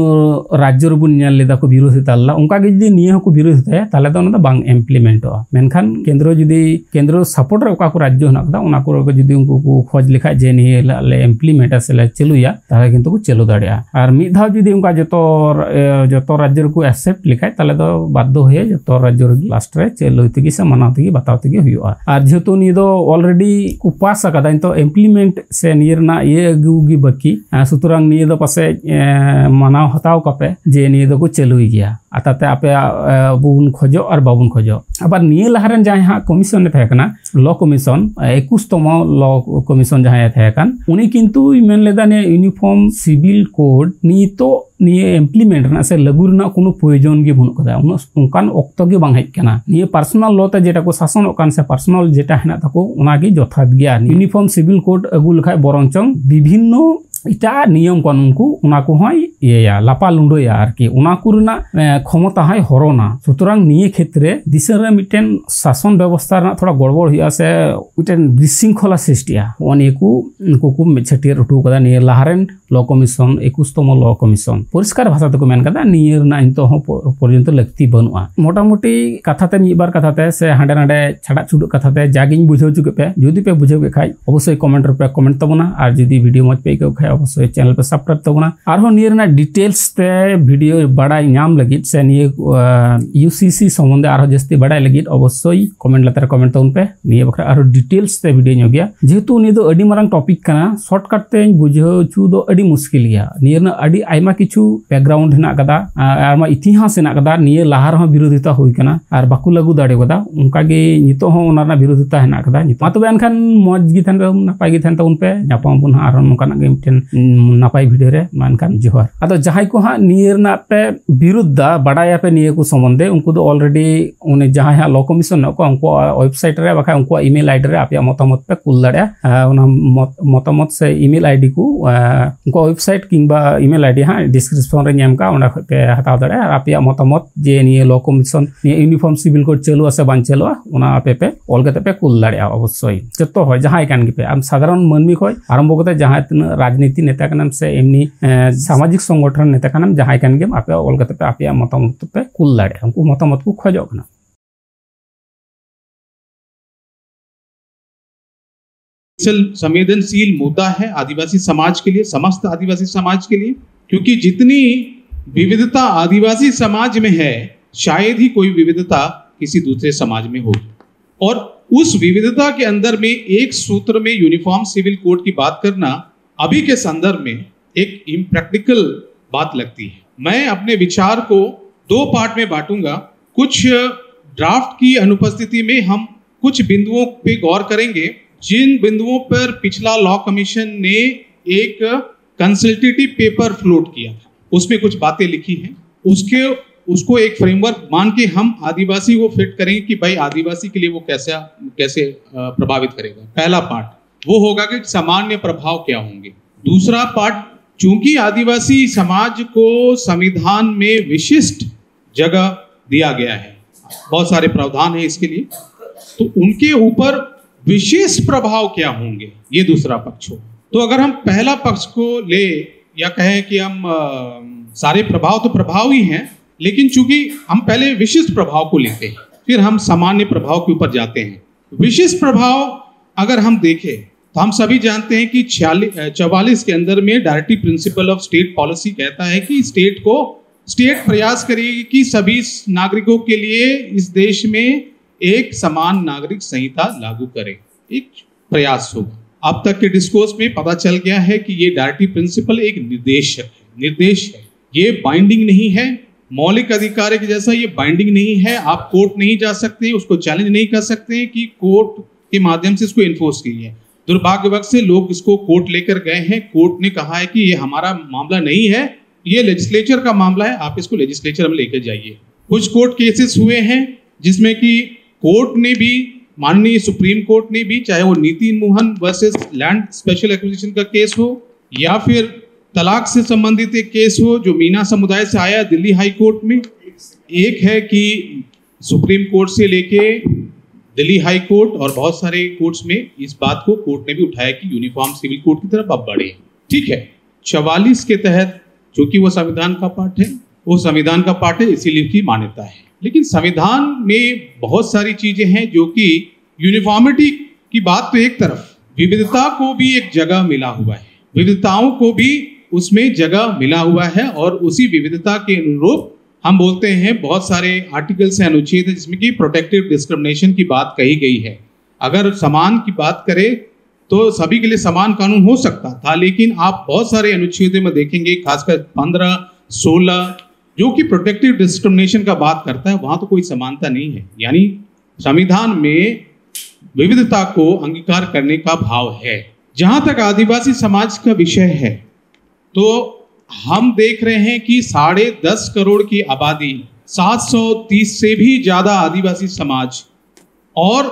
ᱨᱟᱡᱽᱡᱚ ᱨᱮᱵᱚᱱ ᱧᱮᱞ ᱞᱮᱫᱟ ᱠᱚ ᱵᱤᱨᱳᱫᱷᱤᱛᱟ ᱞᱮᱫᱟ, ᱚᱱᱠᱟ ᱜᱮ ᱡᱩᱫᱤ ᱱᱤᱭᱟᱹ ᱦᱚᱸᱠᱚ ᱵᱤᱨᱳᱫᱷᱤᱛᱟᱭᱟ, ᱛᱟᱦᱞᱮ ᱫᱚ ᱚᱱᱟ ᱫᱚ ᱵᱟᱝ implement-ᱚᱜᱼᱟ᱾ ᱢᱮᱱᱠᱷᱟᱱ ᱠᱮᱱᱫᱨᱚ ᱡᱩᱫᱤ, ᱠᱮᱱᱫᱨᱚ support ᱨᱮ ᱚᱠᱟ ᱠᱚ ᱨᱟᱡᱽᱡᱚ ᱦᱮᱱᱟᱜ ᱟᱠᱟᱫᱟ, ᱚᱱᱟ ᱠᱚᱨᱮ ᱠᱚ ᱡᱩᱫᱤ ᱩᱱᱠᱩ ᱠᱚ ᱠᱷᱚᱡᱽ ᱞᱮᱠᱷᱟᱡ ᱡᱮ ᱱᱤᱭᱟᱹ ᱞᱮ implement-ᱟ ᱥᱮ ᱞᱮ ᱪᱟᱹᱞᱩᱭᱟ, ᱛᱟᱦᱞᱮ ᱠᱤᱱᱛᱩ ᱠᱚ ᱪᱟᱹᱞᱩ ᱫᱟᱲᱮᱭᱟᱜᱼᱟ᱾ ᱟᱨ ᱢᱤᱫ ᱫᱷᱟᱣ ᱡᱩᱫᱤ ᱚᱱᱠᱟ ᱡᱚᱛᱚ, ᱮ, ᱡᱚᱛᱚ ᱨᱟᱡᱽᱡᱚ ᱨᱮᱠᱚ accept ᱞᱮᱠᱷᱟᱡ, ᱛᱟᱦᱞᱮ ᱫᱚ ᱵᱟᱫᱽᱫᱷᱚ ᱦᱚᱭᱮ ᱡᱚᱛᱚ ᱨᱟᱡᱽᱡᱚ ᱨᱮᱜᱮ last ᱨᱮ ᱪᱟᱹᱞᱩ ᱛᱮᱜᱮ ᱥᱮ ᱢᱟᱱᱟᱣ ᱛᱮᱜᱮ ᱵᱟᱛᱟᱣ ᱛᱮᱜᱮ ᱦᱩᱭᱩᱜᱼᱟ᱾ ᱟᱨ ᱡᱮᱦᱮᱛᱩ ᱱᱤᱭᱟᱹ ᱫᱚ already ᱠᱚ pass ᱟᱠᱟᱫᱟ, ᱱᱤᱛᱚᱜ implement ᱥᱮ ᱱᱤᱭᱟᱹ ᱨᱮᱱᱟᱜ ᱤᱭᱟᱹ ᱟᱹᱜᱩ ᱜᱮ ᱵᱟᱹᱠᱤ᱾ ᱟᱨ ᱥᱩᱛᱚᱨᱟᱝ ᱱᱤᱭᱟᱹ ᱫᱚ ᱯᱟᱥᱮᱡ, ᱮ, ᱢᱟᱱᱟᱣ ᱦᱟᱛᱟᱣ ᱠᱟᱯᱮ ᱡᱮ ᱱᱤᱭᱟᱹ ᱫᱚᱠᱚ ᱪᱟᱹᱞᱩᱭ ᱜᱮᱭᱟ᱾ ᱟᱨ ᱛᱟᱛᱮ ᱟᱯᱮᱭᱟᱜ, ᱮ, ᱟᱵᱚ ᱵᱚᱱ ᱠᱷᱚᱡᱚᱜ ᱟᱨ ᱵᱟᱵᱚᱱ ᱠᱷᱚᱡᱚᱜ᱾ ᱟᱵᱟᱨ ᱱᱤᱭᱟᱹ ᱞᱟᱦᱟ ᱨᱮᱱ ᱡᱟᱦᱟᱸᱭ ᱦᱟᱸᱜ commission ᱮ ᱛᱟᱦᱮᱸ ᱠᱟᱱᱟ, law commission, ᱮ, ᱮᱠᱩᱥ ᱛᱚᱢᱚ law commission ᱡᱟᱦᱟᱸᱭ ᱮ ᱛᱟᱦᱮᱸ ᱠᱟᱱ, ᱩᱱᱤ ᱠᱤᱱᱛᱩᱭ ᱢᱮᱱ ᱞᱮᱫᱟ ᱱᱤᱭᱟᱹ Uniform Civil Code ᱱᱤᱛᱚᱜ ᱱᱤᱭᱟᱹ implement ᱨᱮᱱᱟᱜ ᱥᱮ ᱞᱟᱹᱜᱩ ᱨᱮᱱᱟᱜ ᱠᱳᱱᱳ ᱯᱨᱚᱭᱳᱡᱚᱱ ᱜᱮ ᱵᱟᱹᱱᱩᱜ ᱠᱟᱫᱟ, ᱩᱱᱟᱹᱜ ᱚᱱᱠᱟᱱ ᱚᱠᱛᱚ ᱜᱮ ᱵᱟᱝ ᱦᱮᱡ ᱠᱟᱱᱟ᱾ ᱱᱤᱭᱟᱹ personal law ᱛᱮ ᱡᱮᱴᱟ ᱠᱚ ᱥᱟᱥᱚᱱᱚᱜ ᱠᱟᱱ ᱥᱮ personal ᱡᱮᱴᱟ ᱦᱮᱱᱟᱜ ᱛᱟᱠᱚ, ᱚᱱᱟ ᱜᱮ ᱡᱚᱛᱷᱟᱛ ᱜᱮᱭᱟ᱾ Uniform Civil Code ᱟᱹᱜᱩ ᱞᱮᱠᱷᱟᱡ ᱵᱚᱨᱚᱝ ᱪᱚᱝ ᱵᱤᱵᱷᱤᱱᱱᱚ ᱮᱴᱟᱜ ᱱᱤᱭᱚᱢ ᱠᱟᱹᱱᱩᱱ ᱠᱚ, ᱚᱱᱟ ᱠᱚᱦᱚᱸᱭ ᱤᱭᱟᱹᱭᱟ, ᱞᱟᱯᱟ ᱞᱩᱸᱰᱟᱹᱭᱟ ᱟᱨᱠᱤ, ᱚᱱᱟ ᱠᱚ ᱨᱮᱱᱟᱜ, ᱮ, ᱠᱷᱚᱢᱚᱛᱟ ᱦᱚᱸᱭ ᱦᱚᱨᱚᱱᱟ᱾ ᱥᱩᱛᱚᱨᱟᱝ ᱱᱤᱭᱟᱹ ᱠᱷᱮᱛᱨᱮ ᱫᱤᱥᱚᱢ ᱨᱮ ᱢᱤᱫᱴᱮᱱ ᱥᱟᱥᱚᱱ ᱵᱮᱵᱚᱥᱛᱷᱟ ᱨᱮᱱᱟᱜ ᱛᱷᱚᱲᱟ ᱜᱚᱲᱵᱚᱲ ᱦᱩᱭᱩᱜᱼᱟ ᱥᱮ ᱢᱤᱫᱴᱮᱱ ᱵᱤᱥᱤᱝᱠᱷᱚᱞᱟ ᱥᱨᱤᱥᱴᱤᱜᱼᱟ, ᱱᱚᱜᱼᱚ ᱱᱤᱭᱟᱹ ᱠᱚ ᱩᱱᱠᱩ ᱠᱚ ᱢᱤᱫ ᱪᱷᱟᱹᱴᱭᱟᱹᱨ ᱦᱚᱴᱚ ᱠᱟᱫᱟ ᱱᱤᱭᱟᱹ ᱞᱟᱦᱟ ᱨᱮᱱ law commission, ᱮᱠᱩᱥ ᱛᱚᱢᱚ law commission᱾ ᱯᱚᱨᱤᱥᱠᱟᱨ ᱵᱷᱟᱥᱟ ᱛᱮᱠᱚ ᱢᱮᱱ ᱠᱟᱫᱟ, ᱱᱤᱭᱟᱹ ᱨᱮᱱᱟᱜ ᱱᱤᱛᱚᱜ ᱦᱚᱸ ᱯᱚ-, ᱯᱚᱨᱡᱚᱱᱛᱚ ᱞᱟᱹᱠᱛᱤ ᱵᱟᱹᱱᱩᱜᱼᱟ᱾ ᱢᱚᱴᱟᱢᱩᱴᱤ ᱠᱟᱛᱷᱟ ᱛᱮ ᱢᱤᱫ ᱵᱟᱨ ᱠᱟᱛᱷᱟ ᱛᱮ ᱥᱮ ᱦᱟᱸᱰᱮ ᱱᱟᱰᱮ ᱪᱷᱟᱰᱟᱜ ᱪᱷᱩᱰᱟᱹᱜ ᱠᱟᱛᱷᱟ ᱛᱮ ᱡᱟᱜᱤᱧ ᱵᱩᱡᱷᱟᱹᱣ ᱦᱚᱪᱚ ᱠᱮᱫ ᱯᱮ, ᱡᱩᱫᱤ ᱯᱮ ᱵᱩᱡᱷᱟᱹᱣ ᱠᱮᱫ ᱠᱷᱟᱡ ᱚᱵᱚᱥᱥᱳᱭ comment ᱨᱮᱯᱮ comment ᱛᱟᱵᱚᱱᱟ, ᱟᱨ ᱡᱩᱫᱤ video ᱢᱚᱡᱽ ᱯᱮ ᱟᱹᱭᱠᱟᱹᱣ ᱠᱷᱟᱡ ᱚᱵᱚᱥᱥᱳᱭ channel ᱯᱮ subscribe ᱛᱟᱵᱚᱱᱟ᱾ ᱟᱨᱦᱚᱸ ᱱᱤᱭᱟᱹ ᱨᱮᱱᱟᱜ details ᱛᱮ video ᱵᱟᱲᱟᱭ ᱧᱟᱢ ᱞᱟᱹᱜᱤᱫ ᱥᱮ ᱱᱤᱭᱟᱹ, ᱟ, U C C ᱥᱚᱢᱵᱚᱱᱫᱷᱮ ᱟᱨᱦᱚᱸ ᱡᱟᱹᱥᱛᱤ ᱵᱟᱲᱟᱭ ᱞᱟᱹᱜᱤᱫ ᱚᱵᱚᱥᱥᱳᱭ comment ᱞᱟᱛᱟᱨ ᱨᱮ comment ᱛᱟᱵᱚᱱ ᱯᱮ᱾ ᱱᱤᱭᱟᱹ ᱵᱟᱠᱷᱨᱟ ᱟᱨᱦᱚᱸ details ᱛᱮ video ᱧᱚᱜ ᱜᱮᱭᱟ, ᱡᱮᱦᱮᱛᱩ ᱱᱤᱭᱟᱹ ᱫᱚ ᱟᱹᱰᱤ ᱢᱟᱨᱟᱝ topic ᱠᱟᱱᱟ, shortcut ᱛᱮᱧ ᱵᱩᱡᱷᱟᱹᱣ ᱦᱚᱪᱚ ᱫᱚ ᱟᱹᱰᱤ ᱢᱩᱥᱠᱤᱞ ᱜᱮᱭᱟ᱾ ᱱᱤᱭᱟᱹ ᱨᱮᱱᱟᱜ ᱟᱹᱰᱤ ᱟᱭᱢᱟ ᱠᱤᱪᱷᱩ background ᱦᱮᱱᱟᱜ ᱟᱠᱟᱫᱟ, ᱟᱨ ᱟᱭᱢᱟ ᱤᱛᱤᱦᱟᱥ ᱦᱮᱱᱟᱜ ᱟᱠᱟᱫᱟ᱾ ᱱᱤᱭᱟᱹ ᱞᱟᱦᱟ ᱨᱮᱦᱚᱸ ᱵᱤᱨᱳᱫᱷᱤᱛᱟ ᱦᱩᱭ ᱟᱠᱟᱱᱟ ᱟᱨ ᱵᱟᱠᱚ ᱞᱟᱹᱜᱩ ᱫᱟᱲᱮ ᱟᱠᱟᱫᱟ᱾ ᱚᱱᱠᱟ ᱜᱮ ᱱᱤᱛᱚᱜ ᱦᱚᱸ ᱚᱱᱟ ᱨᱮᱱᱟᱜ ᱵᱤᱨᱳᱫᱷᱤᱛᱟ ᱦᱮᱱᱟᱜ ᱟᱠᱟᱫᱟ ᱱᱤᱛᱚᱜ᱾ ᱢᱟ ᱛᱚᱵᱮ ᱮᱱᱠᱷᱟᱱ ᱢᱚᱡᱽ ᱜᱮ ᱛᱟᱦᱮᱱ ᱯᱮ, ᱱᱟᱯᱟᱭ ᱜᱮ ᱛᱟᱦᱮᱱ ᱛᱟᱵᱚᱱ ᱯᱮ᱾ ᱧᱟᱯᱟᱢ ᱟᱵᱚᱱ ᱦᱟᱸᱜ ᱟᱨᱦᱚᱸ ᱱᱚᱝᱠᱟᱱᱟᱜ ᱜᱮ ᱢᱤᱫᱴᱮᱱ, ᱩᱢ, ᱱᱟᱯᱟᱭ video ᱨᱮ᱾ ᱢᱟ ᱮᱱᱠᱷᱟᱱ ᱡᱚᱦᱟᱨ᱾ ᱟᱫᱚ ᱡᱟᱦᱟᱸᱭ ᱠᱚ ᱦᱟᱸᱜ ᱱᱤᱭᱟᱹ ᱨᱮᱱᱟᱜ ᱯᱮ ᱵᱤᱨᱳᱫᱷ ᱫᱟ, ᱵᱟᱰᱟᱭᱟᱯᱮ ᱱᱤᱭᱟᱹ ᱠᱚ ᱥᱚᱢᱵᱚᱱᱫᱷᱮ, ᱩᱱᱠᱩ ᱫᱚ already ᱩᱱᱤ ᱡᱟᱦᱟᱸᱭ ᱦᱟᱸᱜ law commission ᱢᱮᱱᱟᱜ ᱠᱚᱣᱟ, ᱩᱱᱠᱩᱣᱟᱜ website ᱨᱮ ᱵᱟᱠᱷᱟᱡ ᱩᱱᱠᱩᱣᱟᱜ email ID ᱨᱮ ᱟᱯᱮᱭᱟᱜ ᱢᱚᱛᱟᱢᱚᱛ ᱯᱮ ᱠᱩᱞ ᱫᱟᱲᱮᱭᱟᱜᱼᱟ᱾ ᱟᱨ ᱚᱱᱟ ᱢᱚᱛ-, ᱢᱚᱛᱟᱢᱚᱛ ᱥᱮ email ID ᱠᱚ, ᱟᱨ ᱩᱱᱠᱩᱣᱟᱜ website ᱠᱤᱝᱵᱟ email ID ᱦᱟᱸᱜ description ᱨᱮᱧ ᱮᱢ ᱠᱟᱜᱼᱟ, ᱚᱸᱰᱮ ᱠᱷᱚᱡ ᱯᱮ ᱦᱟᱛᱟᱣ ᱫᱟᱲᱮᱭᱟᱜᱼᱟ᱾ ᱟᱨ ᱟᱯᱮᱭᱟᱜ ᱢᱚᱛᱟᱢᱚᱛ ᱡᱮ ᱱᱤᱭᱟᱹ law commission, ᱱᱤᱭᱟᱹ uniform civil code ᱪᱟᱹᱞᱩᱜᱼᱟ ᱥᱮ ᱵᱟᱝ ᱪᱟᱹᱞᱩᱜᱼᱟ, ᱚᱱᱟ ᱟᱯᱮ ᱯᱮ ᱚᱞ ᱠᱟᱛᱮ ᱯᱮ ᱠᱩᱞ ᱫᱟᱲᱮᱭᱟᱜᱼᱟ᱾ ᱚᱵᱚᱥᱥᱳᱭ ᱡᱚᱛᱚ ᱦᱚᱲ, ᱡᱟᱦᱟᱸᱭ ᱠᱟᱱ ᱜᱮᱯᱮ, ᱟᱢ ᱥᱟᱫᱷᱟᱨᱚᱱ ᱢᱟᱹᱱᱢᱤ ᱠᱷᱚᱡ ᱟᱨᱟᱢᱵᱷᱚ ᱠᱟᱛᱮ ᱡᱟᱦᱟᱸ ᱛᱤᱱᱟᱹᱜ ᱨᱟᱡᱽᱱᱤᱛᱤ ᱱᱮᱛᱟ ᱠᱟᱱᱟᱢ ᱥᱮ ᱮᱢᱱᱤ, ᱮ, ᱥᱟᱢᱟᱡᱤᱠ ᱥᱚᱝᱜᱚᱴᱷᱚᱱ ᱱᱮᱛᱟ ᱠᱟᱱᱟᱢ, ᱡᱟᱦᱟᱸᱭ ᱠᱟᱱ ᱜᱮᱢ, ᱟᱯᱮ ᱚᱞ ᱠᱟᱛᱮ ᱯᱮ ᱟᱯᱮᱭᱟᱜ ᱢᱚᱛᱟᱢᱚᱛ ᱯᱮ ᱠᱩᱞ ᱫᱟᱲᱮᱭᱟᱜᱼᱟ᱾ ᱩᱱᱠᱩ ᱢᱚᱛᱟᱢᱚᱛ ᱠᱚ ᱠᱷᱚᱡᱚᱜ ᱠᱟᱱᱟ᱾ संवेदनशील मुद्दा है आदिवासी समाज के लिए, समस्त आदिवासी समाज के लिए, क्योंकि जितनी विविधता आदिवासी समाज में है, शायद ही कोई विविधता किसी दूसरे समाज में होगी। और उस विविधता के अंदर में एक सूत्र में यूनिफॉर्म सिविल कोड की बात करना अभी के संदर्भ में एक इम्प्रैक्टिकल बात लगती है। मैं अपने विचार को दो पार्ट में बांटूंगा। कुछ ड्राफ्ट की अनुपस्थिति में हम कुछ बिंदुओं पे गौर करेंगे, जिन बिंदुओं पर पिछला लॉ कमीशन ने एक कंसल्टेटिव पेपर फ्लोट किया था, उसमें कुछ बातें लिखी हैं, उसके उसको एक फ्रेमवर्क मान के हम आदिवासी को फिट करेंगे कि भाई आदिवासी के लिए वो कैसा, कैसे प्रभावित करेगा। पहला पार्ट वो होगा कि सामान्य प्रभाव क्या होंगे। दूसरा पार्ट, चूंकि आदिवासी समाज को संविधान में विशिष्ट जगह दिया गया है, बहुत सारे प्रावधान है इसके लिए, तो उनके ऊपर विशेष प्रभाव क्या होंगे, ये दूसरा पक्ष हो। तो अगर हम पहला पक्ष को ले या कहें कि हम, अ, सारे प्रभाव तो प्रभाव ही हैं, लेकिन चूंकि हम पहले विशिष्ट प्रभाव को लेते हैं, फिर हम सामान्य प्रभाव के ऊपर जाते हैं। विशिष्ट प्रभाव अगर हम देखें तो हम सभी जानते हैं कि छियालीस, अ, चवालीस के अंदर में directive principle of state policy कहता है कि स्टेट को, स्टेट प्रयास करेगी कि सभी नागरिकों के लिए इस देश में एक समान नागरिक संहिता लागू करे। एक प्रयास होगा। अब तक के डिस्कोर्स में पता चल गया है कि ये डायरेक्टिव प्रिंसिपल एक निर्देश है, निर्देश है, ये बाइंडिंग नहीं है। मौलिक अधिकार के जैसा ये बाइंडिंग नहीं है। आप कोर्ट नहीं जा सकते, उसको चैलेंज नहीं कर सकते कि कोर्ट के माध्यम से इसको इन्फोर्स कीजिए। दुर्भाग्यवश से लोग इसको कोर्ट लेकर गए हैं, कोर्ट ने कहा है कि ये हमारा मामला नहीं है, ये लेजिस्लेचर का मामला है, आप इसको लेजिस्लेचर में लेकर जाइए। कुछ कोर्ट केसेस हुए हैं जिसमें कि कोर्ट ने भी, माननीय सुप्रीम कोर्ट ने भी, चाहे वो नीति Mohan versus land special acquisition का केस हो या फिर तलाक से संबंधित एक केस हो जो मीना समुदाय से आया दिल्ली हाई कोर्ट में, एक है कि सुप्रीम कोर्ट से लेके दिल्ली हाई कोर्ट और बहुत सारे कोर्ट्स में इस बात को कोर्ट ने भी उठाया कि यूनिफॉर्म सिविल कोड की तरफ आप बढ़े। ठीक है, चवालीस के तहत, चूंकि वो संविधान का पार्ट है, वो संविधान का पार्ट है, इसीलिए की मान्यता है। लेकिन संविधान में बहुत सारी चीजें हैं जो कि यूनिफॉर्मिटी की बात तो एक तरफ, विविधता को भी एक जगह मिला हुआ है, विविधताओं को भी उसमें जगह मिला हुआ है और उसी विविधता के अनुरूप हम बोलते हैं बहुत सारे आर्टिकल्स हैं, अनुच्छेद हैं जिसमें कि प्रोटेक्टिव डिस्क्रिमिनेशन की बात कही गई है। अगर समान की बात करें तो सभी के लिए समान कानून हो सकता था, लेकिन आप बहुत सारे अनुच्छेदों में देखेंगे, खासकर पंद्रह, सोलह, जो कि प्रोटेक्टिव डिस्क्रिमिनेशन का बात करता है, वहां तो कोई समानता नहीं है। यानी संविधान में विविधता को अंगीकार करने का भाव है। जहां तक आदिवासी समाज का विषय है, तो हम देख रहे हैं कि साढ़े दस करोड़ की आबादी, सात सौ तीस से भी ज्यादा आदिवासी समाज और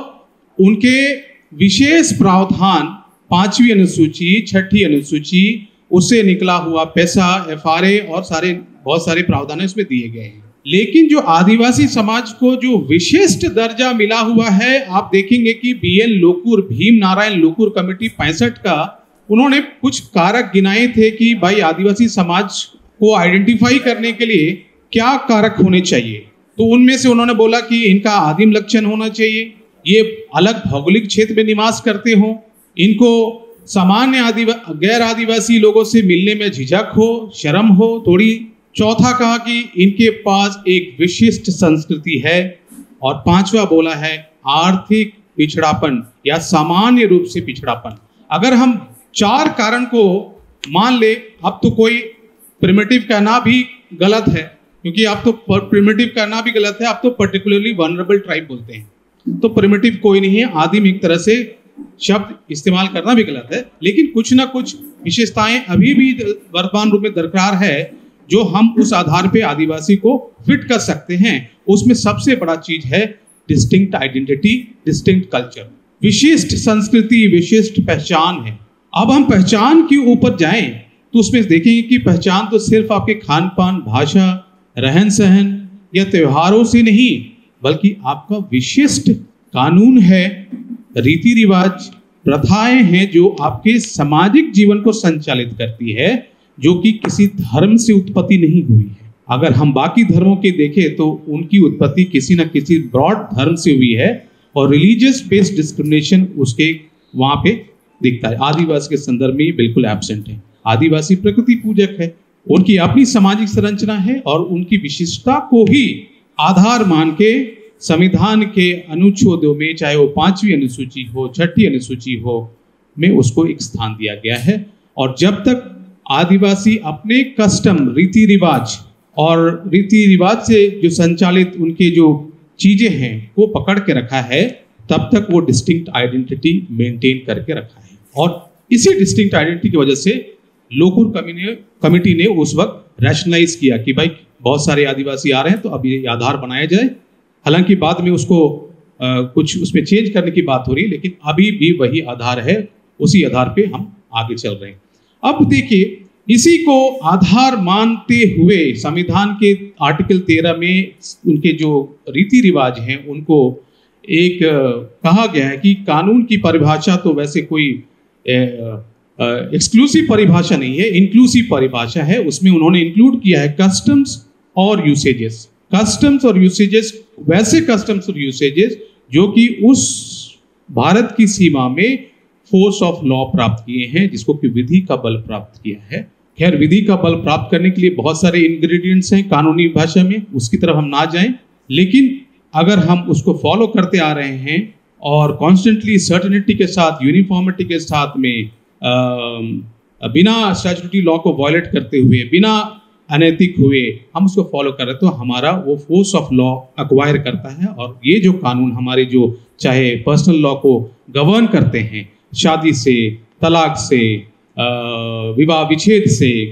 उनके विशेष प्रावधान, पांचवी अनुसूची, छठी अनुसूची, उससे निकला हुआ पैसा, एफआरए और सारे, बहुत सारे प्रावधान इसमें दिए गए हैं। लेकिन जो आदिवासी समाज को जो विशिष्ट दर्जा मिला हुआ है, आप देखेंगे कि बीएन लोकुर, भीम नारायण लोकुर कमेटी पैंसठ का, उन्होंने कुछ कारक गिनाए थे कि भाई आदिवासी समाज को आइडेंटिफाई करने के लिए क्या कारक होने चाहिए। तो उनमें से उन्होंने बोला कि इनका आदिम लक्षण होना चाहिए, ये अलग भौगोलिक क्षेत्र में निवास करते हो, इनको सामान्य आदिवा-, गैर आदिवासी लोगों से मिलने में झिझक हो, शर्म हो थोड़ी। चौथा कहा कि इनके पास एक विशिष्ट संस्कृति है। और पांचवा बोला है आर्थिक पिछड़ापन या सामान्य रूप से पिछड़ापन। अगर हम चार कारण को मान ले, अब तो कोई प्रिमिटिव कहना भी गलत है, क्योंकि अब तो प्रिमिटिव कहना भी गलत है, अब तो पर्टिकुलरली वनरेबल ट्राइब बोलते हैं। तो प्रिमिटिव कोई नहीं है, आदिम एक तरह से शब्द इस्तेमाल करना भी गलत है, लेकिन कुछ ना कुछ विशेषताएं अभी भी वर्तमान रूप में दरकार है, जो हम उस आधार पे आदिवासी को फिट कर सकते हैं। उसमें सबसे बड़ा चीज है डिस्टिंक्ट आइडेंटिटी, डिस्टिंक्ट कल्चर, विशिष्ट संस्कृति, विशिष्ट पहचान है। अब हम पहचान के ऊपर जाएं तो उसमें देखेंगे कि पहचान तो सिर्फ आपके खान पान, भाषा, रहन सहन या त्योहारों से नहीं, बल्कि आपका विशिष्ट कानून है, रीति रिवाज, प्रथाएं हैं, जो आपके सामाजिक जीवन को संचालित करती है, जो कि किसी धर्म से उत्पत्ति नहीं हुई है। अगर हम बाकी धर्मों के देखें तो उनकी उत्पत्ति किसी न किसी ब्रॉड धर्म से हुई है, और रिलीजियस बेस्ड डिस्क्रिमिनेशन उसके वहां पे दिखता है। आदिवासी के संदर्भ में ये बिल्कुल एब्सेंट है। आदिवासी प्रकृति पूजक है, उनकी अपनी सामाजिक संरचना है और उनकी विशिष्टता को ही आधार मान के संविधान के अनुच्छेदों में, चाहे वो पांचवी अनुसूची हो, छठी अनुसूची हो, में उसको एक स्थान दिया गया है। और जब तक आदिवासी अपने कस्टम, रीति रिवाज और रीति रिवाज से जो संचालित उनके जो चीजें हैं वो पकड़ के रखा है, तब तक वो डिस्टिंक्ट आइडेंटिटी मेंटेन करके रखा है। और इसी डिस्टिंक्ट आइडेंटिटी की वजह से लोकुर कम्युनि- कमेटी ने उस वक्त रैशनलाइज किया कि भाई, बहुत सारे आदिवासी आ रहे हैं, तो अब ये आधार बनाया जाए। हालांकि बाद में उसको अ, कुछ उसमें चेंज करने की बात हो रही है, लेकिन अभी भी वही आधार है, उसी आधार पे हम आगे चल रहे हैं। अब देखिए, इसी को आधार मानते हुए संविधान के आर्टिकल तेरह में उनके जो रीति रिवाज हैं उनको एक अ, कहा गया है कि कानून की परिभाषा तो वैसे कोई एक्सक्लूसिव परिभाषा नहीं है, इंक्लूसिव परिभाषा है। उसमें उन्होंने इंक्लूड किया है कस्टम्स और यूसेजेस। कस्टम्स और यूसेजेस, वैसे कस्टम्स और यूसेजेस जो कि उस भारत की सीमा में फोर्स ऑफ लॉ प्राप्त किए हैं, जिसको कि विधि का बल प्राप्त किया है। खैर, विधि का बल प्राप्त करने के लिए बहुत सारे इंग्रेडिएंट्स हैं कानूनी भाषा में, उसकी तरफ हम ना जाएं, लेकिन अगर हम उसको फॉलो करते आ रहे हैं और कॉन्स्टेंटली सर्टेनिटी के साथ, यूनिफॉर्मिटी के साथ में, अम, बिना स्टैट्यूटरी लॉ को वायलेट करते हुए, बिना अनैतिक हुए हम उसको फॉलो कर रहे हैं, तो हमारा वो फोर्स ऑफ लॉ अक्वायर करता है। और ये जो कानून हमारे, जो चाहे पर्सनल लॉ को गवर्न करते हैं, शादी से, तलाक से, अ, विवाह विच्छेद से,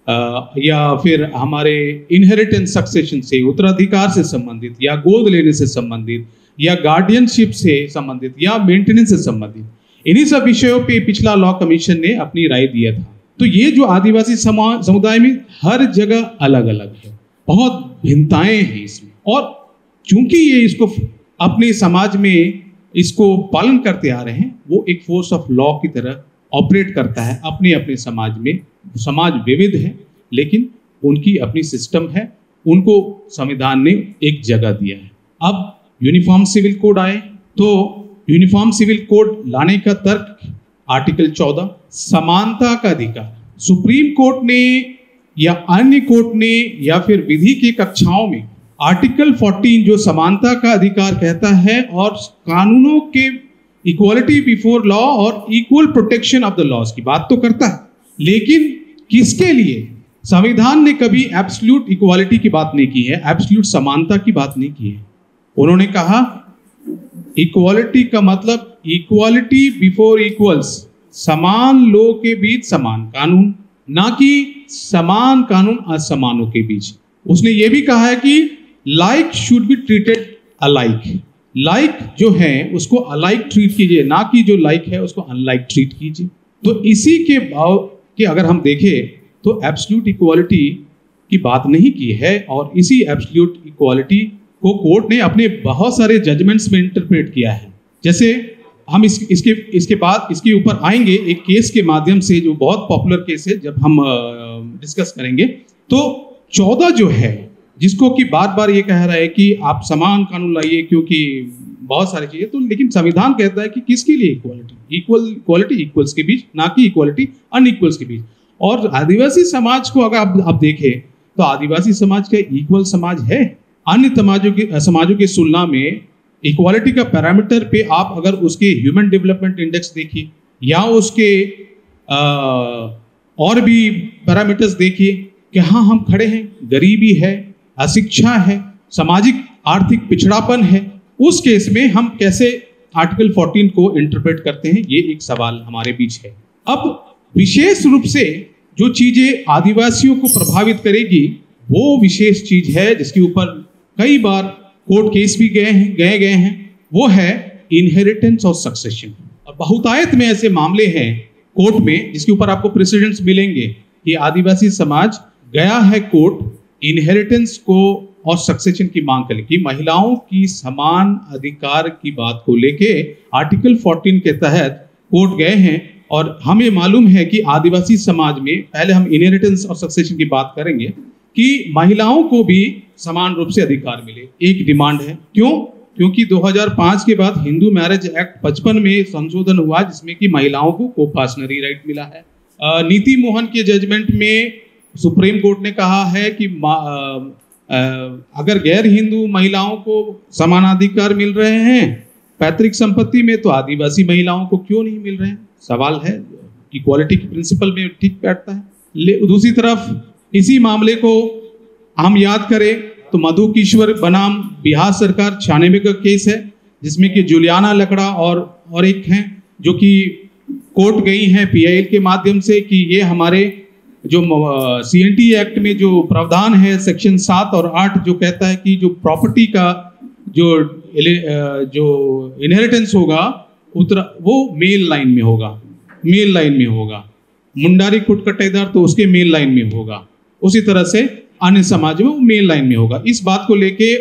अ, या फिर हमारे इनहेरिटेंस सक्सेशन से, उत्तराधिकार से संबंधित, या गोद लेने से संबंधित, या गार्डियनशिप से संबंधित, या मेंटेनेंस से संबंधित, इन्हीं सब विषयों पे पिछला लॉ कमीशन ने अपनी राय दिया था। तो ये जो आदिवासी समाज, समुदाय में हर जगह अलग अलग है, बहुत भिन्नताएं हैं इसमें। और चूंकि ये इसको अपने समाज में इसको पालन करते आ रहे हैं, वो एक फोर्स ऑफ लॉ की तरह ऑपरेट करता है अपने अपने समाज में। समाज विविध है, लेकिन उनकी अपनी सिस्टम है, उनको संविधान ने एक जगह दिया है। अब यूनिफॉर्म सिविल कोड आए, तो यूनिफॉर्म सिविल कोड लाने का तर्क आर्टिकल चौदह, समानता का अधिकार। सुप्रीम कोर्ट ने या अन्य कोर्ट ने या फिर विधि की कक्षाओं में आर्टिकल फोर्टीन जो समानता का अधिकार कहता है और कानूनों के इक्वालिटी बिफोर लॉ और equal protection of the laws की बात तो करता है, लेकिन किसके लिए? संविधान ने कभी एब्सोल्यूट इक्वालिटी की बात नहीं की है, एब्सोल्यूट समानता की बात नहीं की है। उन्होंने कहा, इक्वालिटी का मतलब इक्वालिटी बिफोर इक्वल्स, समान लोगों के बीच समान कानून, ना कि समान कानून असमानों के बीच। उसने ये भी कहा है कि like should be treated alike. Like जो है उसको अलाइक ट्रीट कीजिए, ना कि जो लाइक है उसको अनलाइक ट्रीट कीजिए। तो इसी के भाव कि अगर हम देखें तो एब्सोल्यूट इक्वालिटी की बात नहीं की है, और इसी एब्सोल्यूट इक्वालिटी को कोर्ट ने अपने बहुत सारे जजमेंट्स में इंटरप्रेट किया है। जैसे हम इस, इसके इसके बाद इसके ऊपर आएंगे एक केस के माध्यम से, जो बहुत पॉपुलर केस है, जब हम डिस्कस करेंगे। तो चौदह जो है, जिसको कि बार बार ये कह रहा है कि आप समान कानून लाइए क्योंकि बहुत सारी चीजें, तो लेकिन संविधान कहता है कि किसके लिए इक्वालिटी? इक्वल, इक्वालिटी इक्वल्स के बीच, ना कि इक्वालिटी अनइक्वल्स के बीच। और आदिवासी समाज को अगर आप, आप देखें तो आदिवासी समाज क्या इक्वल समाज है? अन्य समाजों के समाजों की तुलना में इक्वालिटी का पैरामीटर पे आप अगर उसके ह्यूमन डेवलपमेंट इंडेक्स देखिए या उसके आ, और भी पैरामीटर्स देखिए कि हाँ, हम खड़े हैं, गरीबी है, अशिक्षा है, सामाजिक आर्थिक पिछड़ापन है, उस केस में हम कैसे आर्टिकल फोर्टीन को इंटरप्रेट करते हैं, ये एक सवाल हमारे बीच है। अब विशेष रूप से जो चीजें आदिवासियों को प्रभावित करेगी, वो विशेष चीज है जिसके ऊपर कई बार कोर्ट केस भी गए हैं गए गए हैं वो है इनहेरिटेंस और सक्सेशन। बहुतायत में ऐसे मामले हैं कोर्ट में जिसके ऊपर आपको प्रेसिडेंट्स मिलेंगे कि आदिवासी समाज गया है कोर्ट इनहेरिटेंस को और सक्सेशन की मांग करने की, महिलाओं की समान अधिकार की बात को लेके आर्टिकल फोर्टीन के तहत कोर्ट गए हैं। और हमें मालूम है कि आदिवासी समाज में, पहले हम इनहेरिटेंस और सक्सेशन की बात करेंगे, कि महिलाओं को भी समान रूप से अधिकार मिले, एक डिमांड है। क्यों? क्योंकि दो हज़ार पाँच के बाद हिंदू मैरिज एक्ट पचपन में संशोधन हुआ जिसमें कि महिलाओं को को पार्सनरी राइट मिला है। नीति मोहन के जजमेंट में सुप्रीम कोर्ट ने कहा है कि अगर गैर हिंदू महिलाओं को समानाधिकार मिल रहे हैं पैतृक संपत्ति में, तो आदिवासी महिलाओं को क्यों नहीं मिल रहे हैं? सवाल है, इक्वालिटी के प्रिंसिपल में ठीक बैठता है। दूसरी तरफ इसी मामले को हम याद करें तो मधु किशोर बनाम बिहार सरकार छियानबे का केस है, जिसमें कि जुलियाना लकड़ा और और एक हैं जो कि कोर्ट गई हैं पीआईएल के माध्यम से कि ये हमारे जो सीएनटी एक्ट में जो प्रावधान है सेक्शन सात और आठ, जो कहता है कि जो प्रॉपर्टी का जो जो इनहेरिटेंस होगा उत्तर वो मेल लाइन में होगा, मेल लाइन में होगा। मुंडारी खुट कटेदार तो उसके मेल लाइन में होगा, उसी तरह से अन्य समाज में वो मेल लाइन में होगा। इस बात को लेके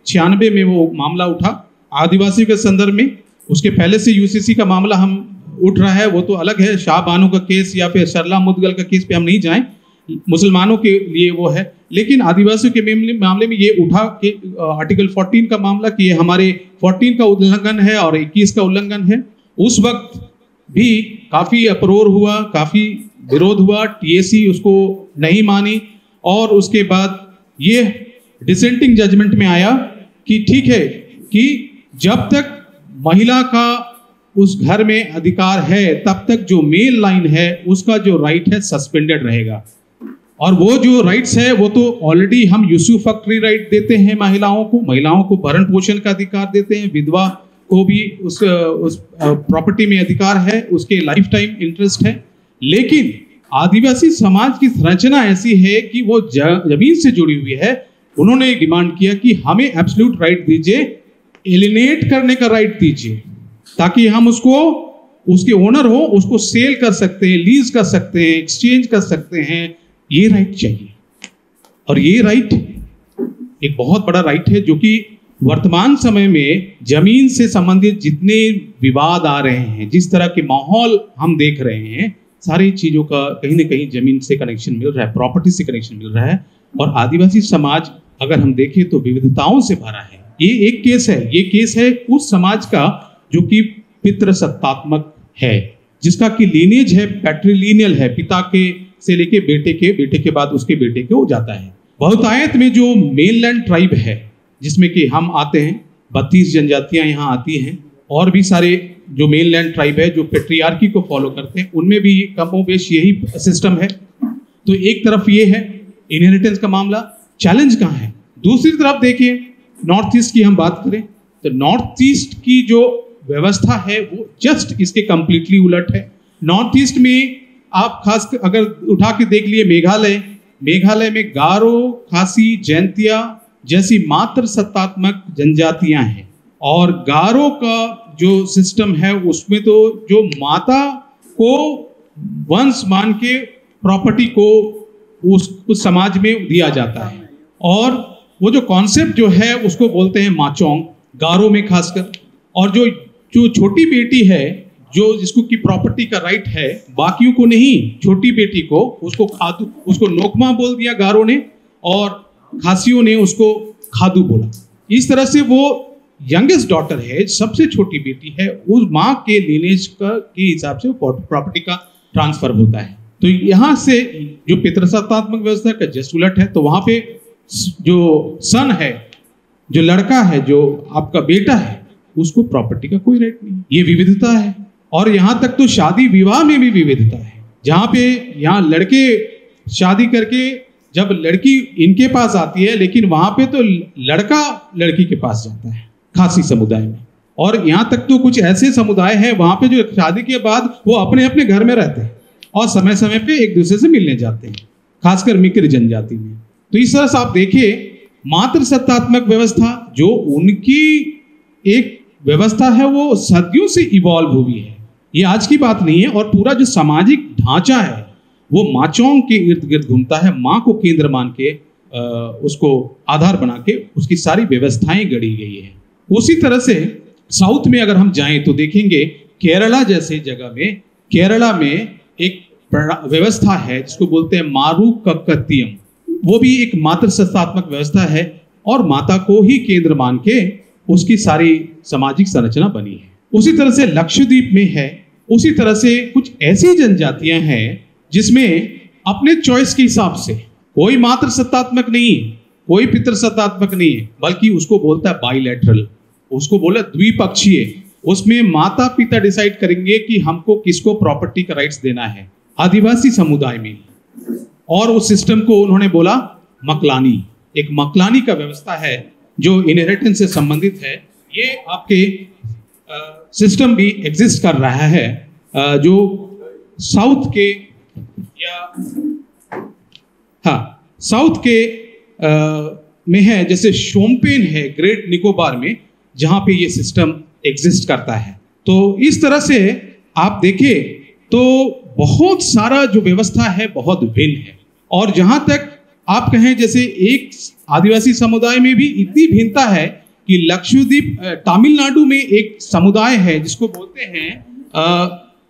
छियानबे में वो मामला उठा आदिवासियों के संदर्भ में। उसके पहले से यूसीसी का मामला हम उठ रहा है, वो तो अलग है। शाह बानो का केस या फिर सरला मुदगल का केस पे हम नहीं जाएं, मुसलमानों के लिए वो है। लेकिन आदिवासियों के मामले में ये उठा कि आर्टिकल फोर्टीन का मामला कि ये हमारे फोर्टीन का उल्लंघन है और इक्कीस का उल्लंघन है। उस वक्त भी काफी अपरोर हुआ, काफी विरोध हुआ, टीएसी उसको नहीं मानी और उसके बाद ये डिसेंटिंग जजमेंट में आया कि ठीक है कि जब तक महिला का उस घर में अधिकार है, तब तक जो मेल लाइन है, उसका जो राइट है, सस्पेंडेड रहेगा। और वो जो राइट्स है, वो तो ऑलरेडी हम यूसुफैक्टरी राइट देते हैं महिलाओं को। महिलाओं को भरण पोषण का अधिकार देते हैं, विधवा को भी उस उस प्रॉपर्टी में अधिकार है, उसके लाइफ टाइम इंटरेस्ट है। लेकिन आदिवासी समाज की संरचना ऐसी है कि वो ज-, जमीन से जुड़ी हुई है। उन्होंने डिमांड किया कि हमें एब्सोल्यूट राइट दीजिए एलिनेट करने का राइट दीजिए, ताकि हम उसको, उसके ओनर हो, उसको सेल कर सकते हैं, लीज कर सकते हैं, एक्सचेंज कर सकते हैं। ये राइट चाहिए। और ये राइट एक बहुत बड़ा राइट है, जो कि वर्तमान समय में जमीन से संबंधित जितने विवाद आ रहे हैं, जिस तरह के माहौल हम देख रहे हैं, सारी चीजों का कहीं ना कहीं जमीन से कनेक्शन मिल रहा है, प्रॉपर्टी से कनेक्शन मिल रहा है। और आदिवासी समाज, अगर हम देखें, तो विविधताओं से भरा है। ये एक केस है, ये केस है उस समाज का जो कि पितृसत्तात्मक है, जिसका कि लीनेज है, पैट्रिलिनियल है, पिता के से लेके बेटे के, बेटे के बाद उसके बेटे के हो जाता है। बहुतायत में जो मेनलैंड ट्राइब है, जिसमें कि हम आते हैं, बत्तीस जनजातियां यहाँ आती हैं, और भी सारे जो मेनलैंड ट्राइब है, जो पेट्रियार्की को फॉलो करते हैं, उनमें भी कमोबेश यही सिस्टम है। तो एक तरफ ये है इनहेरिटेंस का मामला। चैलेंज कहाँ है? दूसरी तरफ देखिए, नॉर्थ ईस्ट की हम बात करें, तो नॉर्थ ईस्ट की जो व्यवस्था है, वो जस्ट इसके कंप्लीटली उलट है। नॉर्थ ईस्ट में आप खास कर अगर उठा के देख लिए मेघालय, मेघालय में गारो, खासी, जैंतिया जैसी मात्र सत्तात्मक जनजातियां हैं। और गारो का जो सिस्टम है, उसमें तो जो माता को वंश मान के प्रॉपर्टी को उस उस समाज में दिया जाता है। और वो जो कॉन्सेप्ट जो है, उसको बोलते हैं माचोंग, गारो में खासकर। और जो जो छोटी बेटी है, जो जिसको की प्रॉपर्टी का राइट है, बाकियों को नहीं, छोटी बेटी को, उसको खादू, उसको नोकमा बोल दिया गारो ने, और खासियों ने उसको खादू बोला। इस तरह से वो यंगेस्ट डॉटर है, सबसे छोटी बेटी है, उस माँ के लीनेज का के हिसाब से प्रॉपर्टी का ट्रांसफर होता है। तो यहाँ से जो पितृसत्तात्मक व्यवस्था का जस्ट उलट है, तो वहाँ पे जो सन है, जो लड़का है, जो आपका बेटा है, उसको प्रॉपर्टी का कोई राइट नहीं। ये विविधता है। और यहाँ तक तो शादी विवाह में भी विविधता है। जहाँ पे यहाँ लड़के शादी करके जब लड़की इनके पास आती है, लेकिन वहां पे तो लड़का लड़की के पास जाता है खासी समुदाय में। और यहाँ तक तो कुछ ऐसे समुदाय हैं वहां पे जो शादी के बाद वो अपने अपने घर में रहते हैं और समय समय पे एक दूसरे से मिलने जाते हैं, खासकर मिकिर जनजाति में। तो इस तरह से आप देखिए, मातृ सत्तात्मक व्यवस्था जो उनकी एक व्यवस्था है, वो सदियों से इवॉल्व हुई है, ये आज की बात नहीं है। और पूरा जो सामाजिक ढांचा है वो माचोंग के इर्द गिर्द घूमता है, माँ को केंद्र मान के अ, उसको आधार बना के उसकी सारी व्यवस्थाएं गढ़ी गई है। उसी तरह से साउथ में अगर हम जाएं तो देखेंगे केरला जैसे जगह में, केरला में एक प्रणा- व्यवस्था है जिसको बोलते हैं मारू कक्कतियम। वो भी एक मातृ संस्थात्मक व्यवस्था है और माता को ही केंद्र मान के उसकी सारी सामाजिक संरचना बनी है। उसी तरह से लक्षद्वीप में है, उसी तरह से कुछ ऐसी जनजातियां हैं जिसमें अपने चॉइस के हिसाब से कोई मातृ सत्तात्मक नहीं है, कोई पितृ सत्तात्मक नहीं है, बल्कि उसको बोलता है बाइलेटरल, उसको बोला द्विपक्षीय। उसमें माता पिता डिसाइड करेंगे कि हमको किसको प्रॉपर्टी का राइट्स देना है आदिवासी समुदाय में। और उस सिस्टम को उन्होंने बोला मकलानी। एक मकलानी का व्यवस्था है जो इनहेरिटेंस से संबंधित है। ये आपके सिस्टम भी एग्जिस्ट कर रहा है अ, जो साउथ के या हाँ, साउथ के अ, में है, जैसे शोम्पेन है ग्रेट निकोबार में, जहाँ पे ये सिस्टम एग्जिस्ट करता है। तो इस तरह से आप देखें तो बहुत सारा जो व्यवस्था है बहुत भिन्न है। और जहाँ तक आप कहें, जैसे एक आदिवासी समुदाय में भी इतनी भिन्नता है कि लक्षद्वीप अ, तमिलनाडु में एक समुदाय है जिसको बोलते हैं अ,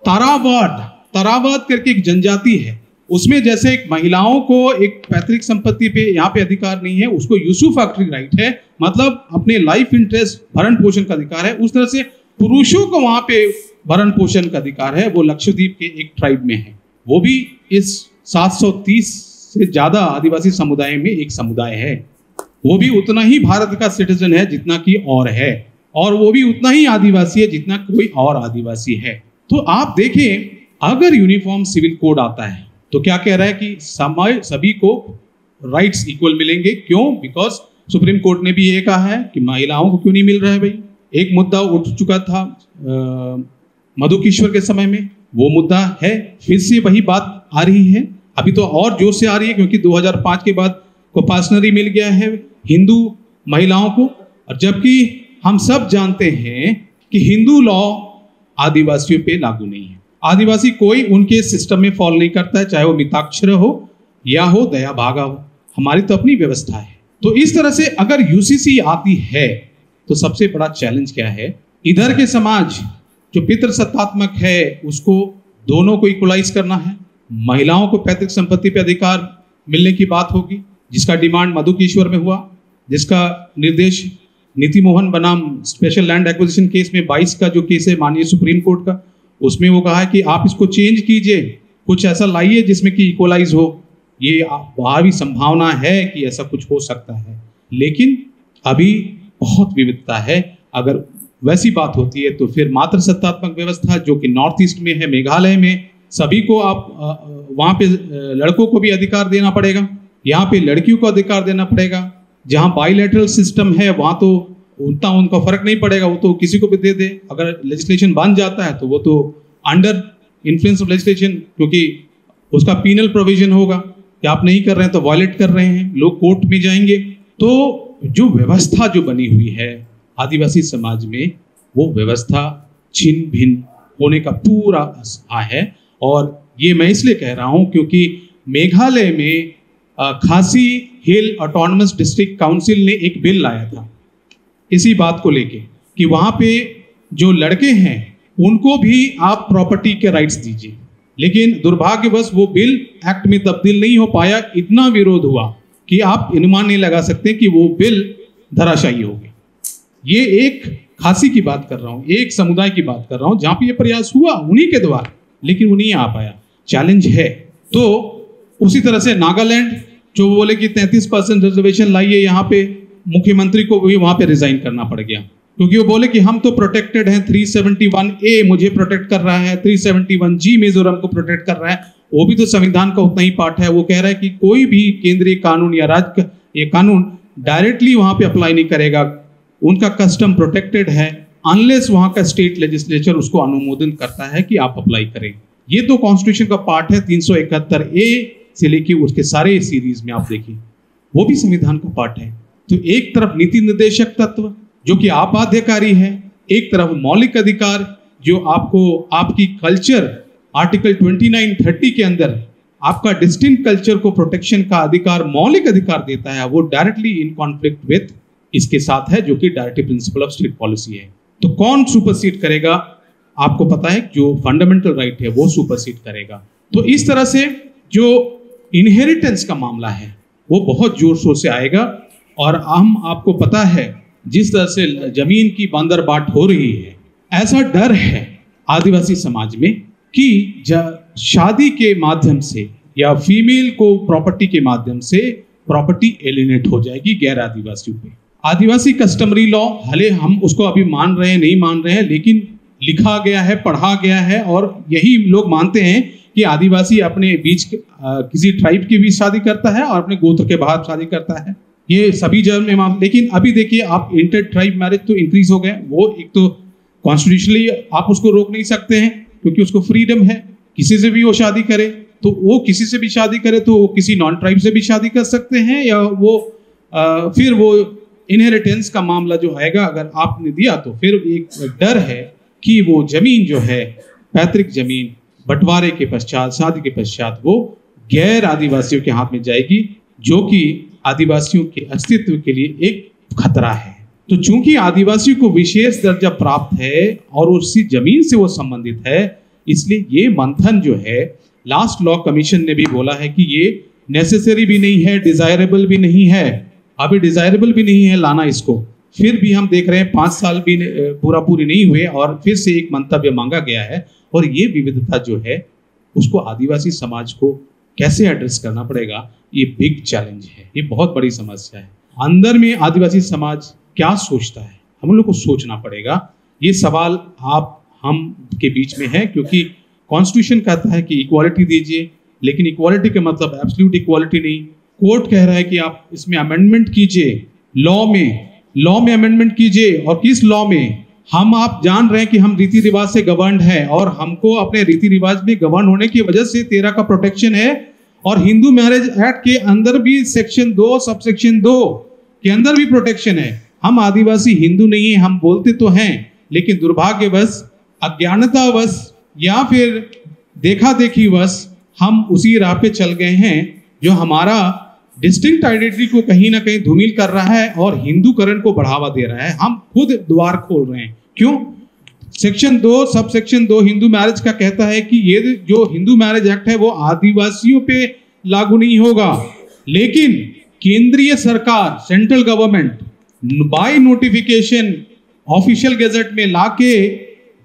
तारावाड। तारावाड करके एक जनजाति है, उसमें जैसे एक महिलाओं को एक पैतृक संपत्ति पे यहाँ पे अधिकार नहीं है, उसको यूसुफैक्टरी राइट है, मतलब अपने लाइफ इंटरेस्ट, भरण पोषण का अधिकार है। उस तरह से पुरुषों को वहां पे भरण पोषण का अधिकार है, वो लक्षद्वीप के एक ट्राइब में है। वो भी इस सात सौ तीस से ज्यादा आदिवासी समुदाय में एक समुदाय है। वो भी उतना ही भारत का सिटीजन है जितना कि और है। और वो भी उतना ही आदिवासी है जितना कोई और आदिवासी है। तो आप देखें, अगर यूनिफॉर्म सिविल कोड आता है तो क्या कह रहा है कि समय सभी को राइट्स इक्वल मिलेंगे। क्यों? बिकॉज सुप्रीम कोर्ट ने भी ये कहा है कि महिलाओं को क्यों नहीं मिल रहा है भाई। एक मुद्दा उठ चुका था अ, मधुकेश्वर के समय में, वो मुद्दा है, फिर से वही बात आ रही है। अभी तो और जोर से आ रही है क्योंकि दो हज़ार पाँच के बाद कोपासनरी मिल गया है हिंदू महिलाओं को। और जबकि हम सब जानते हैं कि हिंदू लॉ आदिवासियों पे लागू नहीं है। आदिवासी कोई उनके सिस्टम में फॉल नहीं करता है, चाहे वो मिताक्षर हो या हो दया भागा हो। हमारी तो अपनी व्यवस्था है। तो इस तरह से अगर यूसीसी आती है तो सबसे बड़ा चैलेंज क्या है? इधर के समाज जो पितृसत्तात्मक है, उसको दोनों को इक्वलाइज करना है। महिलाओं को पैतृक संपत्ति पे अधिकार मिलने की बात होगी, जिसका डिमांड मधुकेश्वर में हुआ, जिसका निर्देश नीति मोहन बनाम स्पेशल लैंड एक्विजिशन केस में बाईस का जो केस है माननीय सुप्रीम कोर्ट का, उसमें वो कहा है कि आप इसको चेंज कीजिए, कुछ ऐसा लाइए जिसमें कि इक्वलाइज हो। ये वहाँ भी संभावना है कि ऐसा कुछ हो सकता है, लेकिन अभी बहुत विविधता है। अगर वैसी बात होती है तो फिर मातृसत्तात्मक व्यवस्था जो कि नॉर्थ ईस्ट में है, मेघालय में, सभी को आप वहाँ पे लड़कों को भी अधिकार देना पड़ेगा, यहाँ पे लड़कियों को अधिकार देना पड़ेगा। जहाँ बाइलेटरल सिस्टम है वहाँ तो उतना उनका फर्क नहीं पड़ेगा, वो तो किसी को भी दे दे। अगर लेजिस्लेशन बन जाता है तो वो तो अंडर इन्फ्लुएंस ऑफ लेजिस्लेशन, क्योंकि उसका पीनल प्रोविजन होगा कि आप नहीं कर रहे हैं तो वायलेट कर रहे हैं, लोग कोर्ट में जाएंगे। तो जो व्यवस्था जो बनी हुई है आदिवासी समाज में, वो व्यवस्था छिन भिन होने का पूरा है। और ये मैं इसलिए कह रहा हूँ क्योंकि मेघालय में खासी हिल ऑटोनमस डिस्ट्रिक्ट काउंसिल ने एक बिल लाया था इसी बात को लेके कि वहाँ पे जो लड़के हैं उनको भी आप प्रॉपर्टी के राइट्स दीजिए। लेकिन दुर्भाग्यवश वो बिल एक्ट में तब्दील नहीं हो पाया, इतना विरोध हुआ कि आप अनुमान नहीं लगा सकते कि वो बिल धराशायी हो गया। ये एक खासी की बात कर रहा हूँ, एक समुदाय की बात कर रहा हूँ जहाँ पे ये प्रयास हुआ उन्हीं के द्वारा, लेकिन वो नहीं आ पाया। चैलेंज है। तो उसी तरह से नागालैंड जो बोले कि तैंतीस परसेंट रिजर्वेशन लाइए यहाँ पे, मुख्यमंत्री को भी वहाँ पे रिजाइन करना पड़ गया। क्योंकि वो बोले कि हम तो प्रोटेक्टेड हैं, थ्री सेवेंटी वन ए मुझे प्रोटेक्ट कर रहा है, थ्री सेवेंटी वन जी मिजोरम को प्रोटेक्ट कर रहा है। वो भी तो संविधान का उतना ही पार्ट है। वो कह रहा है कि कोई भी केंद्रीय कानून या राज्य का ये कानून डायरेक्टली वहां पे अप्लाई नहीं करेगा। उनका कस्टम प्रोटेक्टेड है अनलेस वहां का स्टेट लेजिस्लेचर उसको अनुमोदन करता है कि आप अप्लाई करें। ये तो कॉन्स्टिट्यूशन का पार्ट है, तीन सौ इकहत्तर ए से लेके उसके सारे सीरीज में आप देखिए, वो भी संविधान का पार्ट है। तो एक तरफ नीति निर्देशक तत्व जो कि आपाध्यकारी है, एक तरफ मौलिक अधिकार जो आपको आपकी culture article twenty nine thirty के अंदर आपका डिस्टिंक्ट कल्चर को प्रोटेक्शन का अधिकार, मौलिक अधिकार देता है, वो डायरेक्टली इन कॉन्फ्लिक्ट विथ इसके साथ है, जो कि directive principle of state policy है। तो कौन सुपरसीड करेगा? आपको पता है, जो फंडामेंटल राइट है वो सुपरसीड करेगा। तो इस तरह से जो इनहेरिटेंस का मामला है वो बहुत जोर शोर से आएगा। और हम, आपको पता है, जिस तरह से जमीन की बंदरबाट हो रही है, ऐसा डर है आदिवासी समाज में कि ज- शादी के माध्यम से या फीमेल को प्रॉपर्टी के माध्यम से प्रॉपर्टी एलिनेट हो जाएगी गैर आदिवासियों पे। आदिवासी कस्टमरी लॉ, भले हम उसको अभी मान रहे हैं, नहीं मान रहे हैं, लेकिन लिखा गया है, पढ़ा गया है और यही लोग मानते हैं कि आदिवासी अपने बीच अ, किसी ट्राइब की भी शादी करता है और अपने गोत्र के बाहर शादी करता है। ये सभी जगह में मान, लेकिन अभी देखिए आप, इंटर ट्राइब मैरिज तो इंक्रीज हो गए। वो एक तो कॉन्स्टिट्यूशनली आप उसको रोक नहीं सकते हैं क्योंकि उसको फ्रीडम है, किसी से भी वो शादी करे। तो वो किसी से भी शादी करे तो वो किसी नॉन ट्राइब से भी शादी कर सकते हैं, या वो अ, फिर वो इनहेरिटेंस का मामला जो आएगा, अगर आपने दिया तो फिर एक डर है कि वो जमीन जो है, पैतृक जमीन, बंटवारे के पश्चात, शादी के पश्चात वो गैर आदिवासियों के हाथ में जाएगी, जो कि आदिवासियों के अस्तित्व के लिए एक खतरा है। तो चूंकि आदिवासियों को विशेष दर्जा प्राप्त है और उसी जमीन से वो संबंधित है, इसलिए ये मंथन जो है, लास्ट लॉ कमीशन ने भी बोला है कि ये नेसेसरी भी नहीं है, डिजायरेबल भी नहीं है। अभी डिजायरेबल भी नहीं है लाना इसको। फिर भी हम देख रहे हैं, पांच साल भी पूरा पूरी नहीं हुए और फिर से एक मंतव्य मांगा गया है। और ये विविधता जो है, उसको आदिवासी समाज को कैसे एड्रेस करना पड़ेगा, ये बिग चैलेंज है, ये बहुत बड़ी समस्या है। अंदर में आदिवासी समाज क्या सोचता है, हम लोग को सोचना पड़ेगा। ये सवाल आप हम के बीच में है, क्योंकि कॉन्स्टिट्यूशन कहता है कि इक्वालिटी दीजिए, लेकिन इक्वालिटी का मतलब एब्सोल्यूट इक्वालिटी नहीं। कोर्ट कह रहा है कि आप इसमें अमेंडमेंट कीजिए, लॉ में लॉ में अमेंडमेंट कीजिए। और किस लॉ में? हम आप जान रहे हैं कि हम रीति रिवाज से गवर्नड है और हमको अपने रीति रिवाज में गवर्न होने की वजह से तेरह का प्रोटेक्शन है। और हिंदू मैरिज एक्ट के अंदर भी सेक्शन दो, सबसेक्शन दो के अंदर भी प्रोटेक्शन है। हम आदिवासी हिंदू नहीं है, हम बोलते तो हैं, लेकिन दुर्भाग्यवश, अज्ञानतावश या फिर देखा देखी वश हम उसी राह पे चल गए हैं जो हमारा डिस्टिंक्ट आइडेंटिटी को कहीं ना कहीं धूमिल कर रहा है और हिंदूकरण को बढ़ावा दे रहा है। हम खुद द्वार खोल रहे हैं। क्यों? सेक्शन दो, सबसेक्शन दो हिंदू मैरिज का कहता है कि ये जो हिंदू मैरिज एक्ट है वो आदिवासियों पे लागू नहीं होगा, लेकिन केंद्रीय सरकार, central government, by notification official gazette में लाके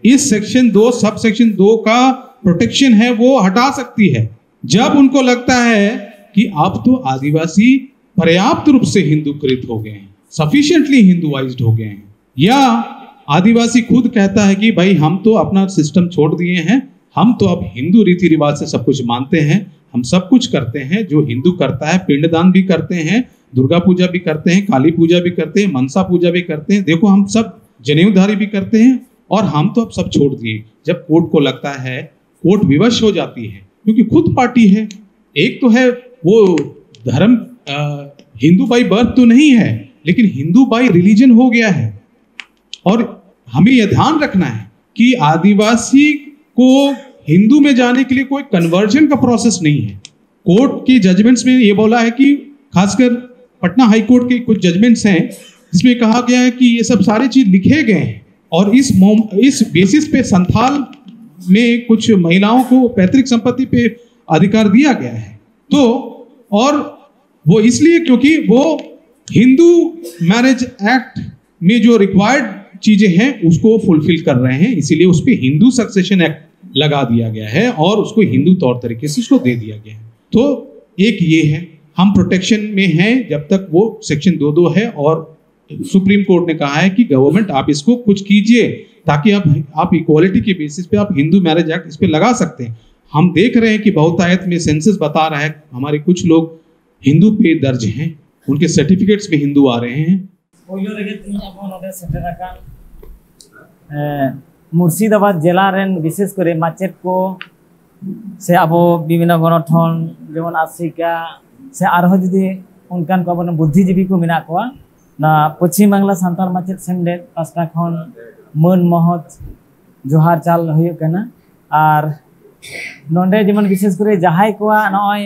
इस सेक्शन दो, सबसेक्शन दो का प्रोटेक्शन है वो हटा सकती है, जब उनको लगता है कि अब तो आदिवासी पर्याप्त रूप से हिंदूकृत हो गए हैं, सफिशिएंटली हिंदुआइज्ड हो गए हैं। या आदिवासी खुद कहता है कि भाई, हम तो अपना सिस्टम छोड़ दिए हैं, हम तो अब हिंदू रीति रिवाज से सब कुछ मानते हैं, हम सब कुछ करते हैं जो हिंदू करता है, पिंडदान भी करते हैं, दुर्गा पूजा भी करते हैं, काली पूजा भी करते हैं, मनसा पूजा भी करते हैं। देखो, हम सब जनेऊधारी भी करते हैं और हम तो अब सब छोड़ दिए। जब कोर्ट को लगता है, कोर्ट विवश हो जाती है, क्योंकि खुद पार्टी है। एक तो है वो धर्म, अ, हिंदू बाई बर्थ तो नहीं है, लेकिन हिंदू बाई रिलीजन हो गया है। और हमें यह ध्यान रखना है कि आदिवासी को हिंदू में जाने के लिए कोई कन्वर्जन का प्रोसेस नहीं है। कोर्ट के जजमेंट्स में ये बोला है कि खासकर पटना हाई कोर्ट के कुछ जजमेंट्स हैं जिसमें कहा गया है कि ये सब सारे चीज लिखे गए हैं और इस मोम- इस बेसिस पे संथाल में कुछ महिलाओं को पैतृक संपत्ति पे अधिकार दिया गया है। तो और वो इसलिए क्योंकि वो हिंदू मैरिज एक्ट में जो रिक्वायर्ड चीजें हैं उसको फुलफिल कर रहे हैं, इसीलिए उस पर हिंदू सक्सेशन एक्ट लगा दिया गया है और उसको हिंदू तौर तरीके से उसको दे दिया गया है। तो एक ये है, हम प्रोटेक्शन में हैं जब तक वो सेक्शन दो दो है और सुप्रीम कोर्ट ने कहा है कि गवर्नमेंट, आप इसको कुछ कीजिए, ताकि आप आप इक्वालिटी के बेसिस पे आप हिंदू मैरिज एक्ट इस पे लगा सकते हैं। हम देख रहे हैं कि बहुतायत में सेंसस बता रहा है, हमारे कुछ लोग हिंदू पे दर्ज हैं, उनके सर्टिफिकेट्स में हिंदू आ रहे हैं। ᱯᱳᱭᱞᱳ ᱨᱮᱜᱮ ᱛᱮᱦᱮᱧ ᱟᱵᱚ ᱱᱚᱰᱮ ᱥᱮᱴᱮᱨ ᱟᱠᱟᱱ, ᱮ, ᱢᱩᱨᱥᱤᱫᱟᱵᱟᱫᱽ ᱡᱮᱞᱟ ᱨᱮᱱ ᱵᱤᱥᱮᱥ ᱠᱚᱨᱮ ᱢᱟᱪᱮᱫ ᱠᱚ ᱥᱮ ᱟᱵᱚ ᱵᱤᱵᱷᱤᱱᱱᱚ ᱜᱚᱱᱚᱴᱷᱚᱱ, ᱡᱮᱢᱚᱱ ᱟᱥᱮᱠᱟ ᱥᱮ ᱟᱨᱦᱚᱸ ᱡᱩᱫᱤ ᱚᱱᱠᱟᱱ ᱠᱚ ᱟᱵᱚᱨᱮᱱ ᱵᱩᱫᱽᱫᱷᱤᱡᱤᱵᱤ ᱠᱚ ᱢᱮᱱᱟᱜ ᱠᱚᱣᱟ, ᱱᱚᱣᱟ ᱯᱚᱪᱷᱤᱢ ᱵᱟᱝᱞᱟ ᱥᱟᱱᱛᱟᱲ ᱢᱟᱪᱮᱫ ᱥᱮᱢᱞᱮᱫ ᱯᱟᱥᱴᱟ ᱠᱷᱚᱱ ᱢᱟᱹᱱ ᱢᱚᱦᱚᱛ ᱡᱚᱦᱟᱨ ᱪᱟᱞ ᱦᱩᱭᱩᱜ ᱠᱟᱱᱟ᱾ ᱟᱨ ᱱᱚᱰᱮ ᱡᱮᱢᱚᱱ ᱵᱤᱥᱮᱥ ᱠᱚᱨᱮ ᱡᱟᱦᱟᱸᱭ ᱠᱚᱣᱟᱜ ᱱᱚᱜᱼᱚᱭ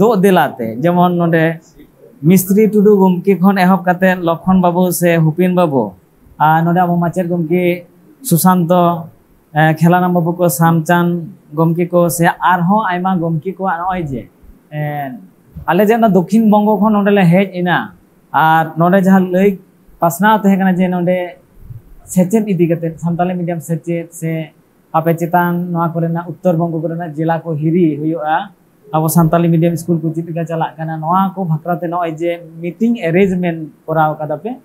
ᱫᱳᱜ ᱫᱮᱞᱟᱛᱮ, ᱡᱮᱢᱚᱱ ᱱᱚᱰᱮ ᱢᱤᱥᱛᱨᱤ ᱴᱩᱰᱩ ᱜᱚᱢᱠᱮ ᱠᱷᱚᱱ ᱮᱦᱚᱵ ᱠᱟᱛᱮ ᱞᱚᱠᱷᱚᱱ ᱵᱟᱹᱵᱩ ᱥᱮ ᱦᱩᱯᱤᱱ ᱵᱟᱹᱵᱩ, ᱟᱨ ᱱᱚᱰᱮ ᱟᱵᱚ ᱢᱟᱪᱮᱫ ᱜᱚᱢᱠᱮ ᱥᱩᱥᱟᱱᱛᱚ, ᱮ, ᱠᱷᱮᱞᱟᱨᱟᱢ ᱵᱟᱹᱵᱩ ᱠᱚ, ᱥᱟᱢᱪᱟᱸᱫ ᱜᱚᱢᱠᱮ ᱠᱚ, ᱥᱮ ᱟᱨᱦᱚᱸ ᱟᱭᱢᱟ ᱜᱚᱢᱠᱮ ᱠᱚᱣᱟᱜ ᱱᱚᱜᱼᱚᱭ ᱡᱮ, ᱮ, ᱟᱞᱮ ᱡᱮ ᱚᱱᱟ ᱫᱚᱠᱠᱷᱤᱱ ᱵᱚᱝᱜᱚ ᱠᱷᱚᱱ ᱱᱚᱰᱮ ᱞᱮ ᱦᱮᱡ ᱮᱱᱟ, ᱟᱨ ᱱᱚᱰᱮ ᱡᱟᱦᱟᱸ ᱞᱟᱹᱭ ᱯᱟᱥᱱᱟᱣ ᱛᱟᱦᱮᱸ ᱠᱟᱱᱟ ᱡᱮ ᱱᱚᱰᱮ ᱥᱮᱪᱮᱫ ᱤᱫᱤ ᱠᱟᱛᱮ, ᱥᱟᱱᱛᱟᱞᱤ ᱢᱤᱰᱤᱭᱟᱢ ᱥᱮᱪᱮᱫ ᱥᱮ ᱟᱯᱮ ᱪᱮᱛᱟᱱ ᱱᱚᱣᱟ ᱠᱚᱨᱮᱱᱟᱜ ᱩᱛᱛᱚᱨ ᱵᱚᱝᱜᱚ ᱠᱚᱨᱮᱱᱟᱜ ᱡᱮᱞᱟ ᱠᱚ ᱦᱤᱨᱤ ᱦᱩᱭᱩᱜᱼᱟ, ᱟᱵᱚ ᱥᱟᱱᱛᱟᱞᱤ ᱢᱤᱰᱤᱭᱟᱢ ᱥᱠᱩᱞ ᱠᱚ ᱪᱮᱫ ᱞᱮᱠᱟ ᱪᱟᱞᱟᱜ ᱠᱟᱱᱟ, ᱱᱚᱣᱟ ᱠᱚ ᱵᱟᱠᱷᱨᱟ ᱛᱮ ᱱᱚᱜᱼᱚᱭ ᱡᱮ ᱢᱤᱴᱤᱝ ᱮᱨᱮᱧᱡᱽᱢᱮᱱᱴ ᱠᱚᱨᱟᱣ ᱠᱟᱫᱟ ᱯᱮ,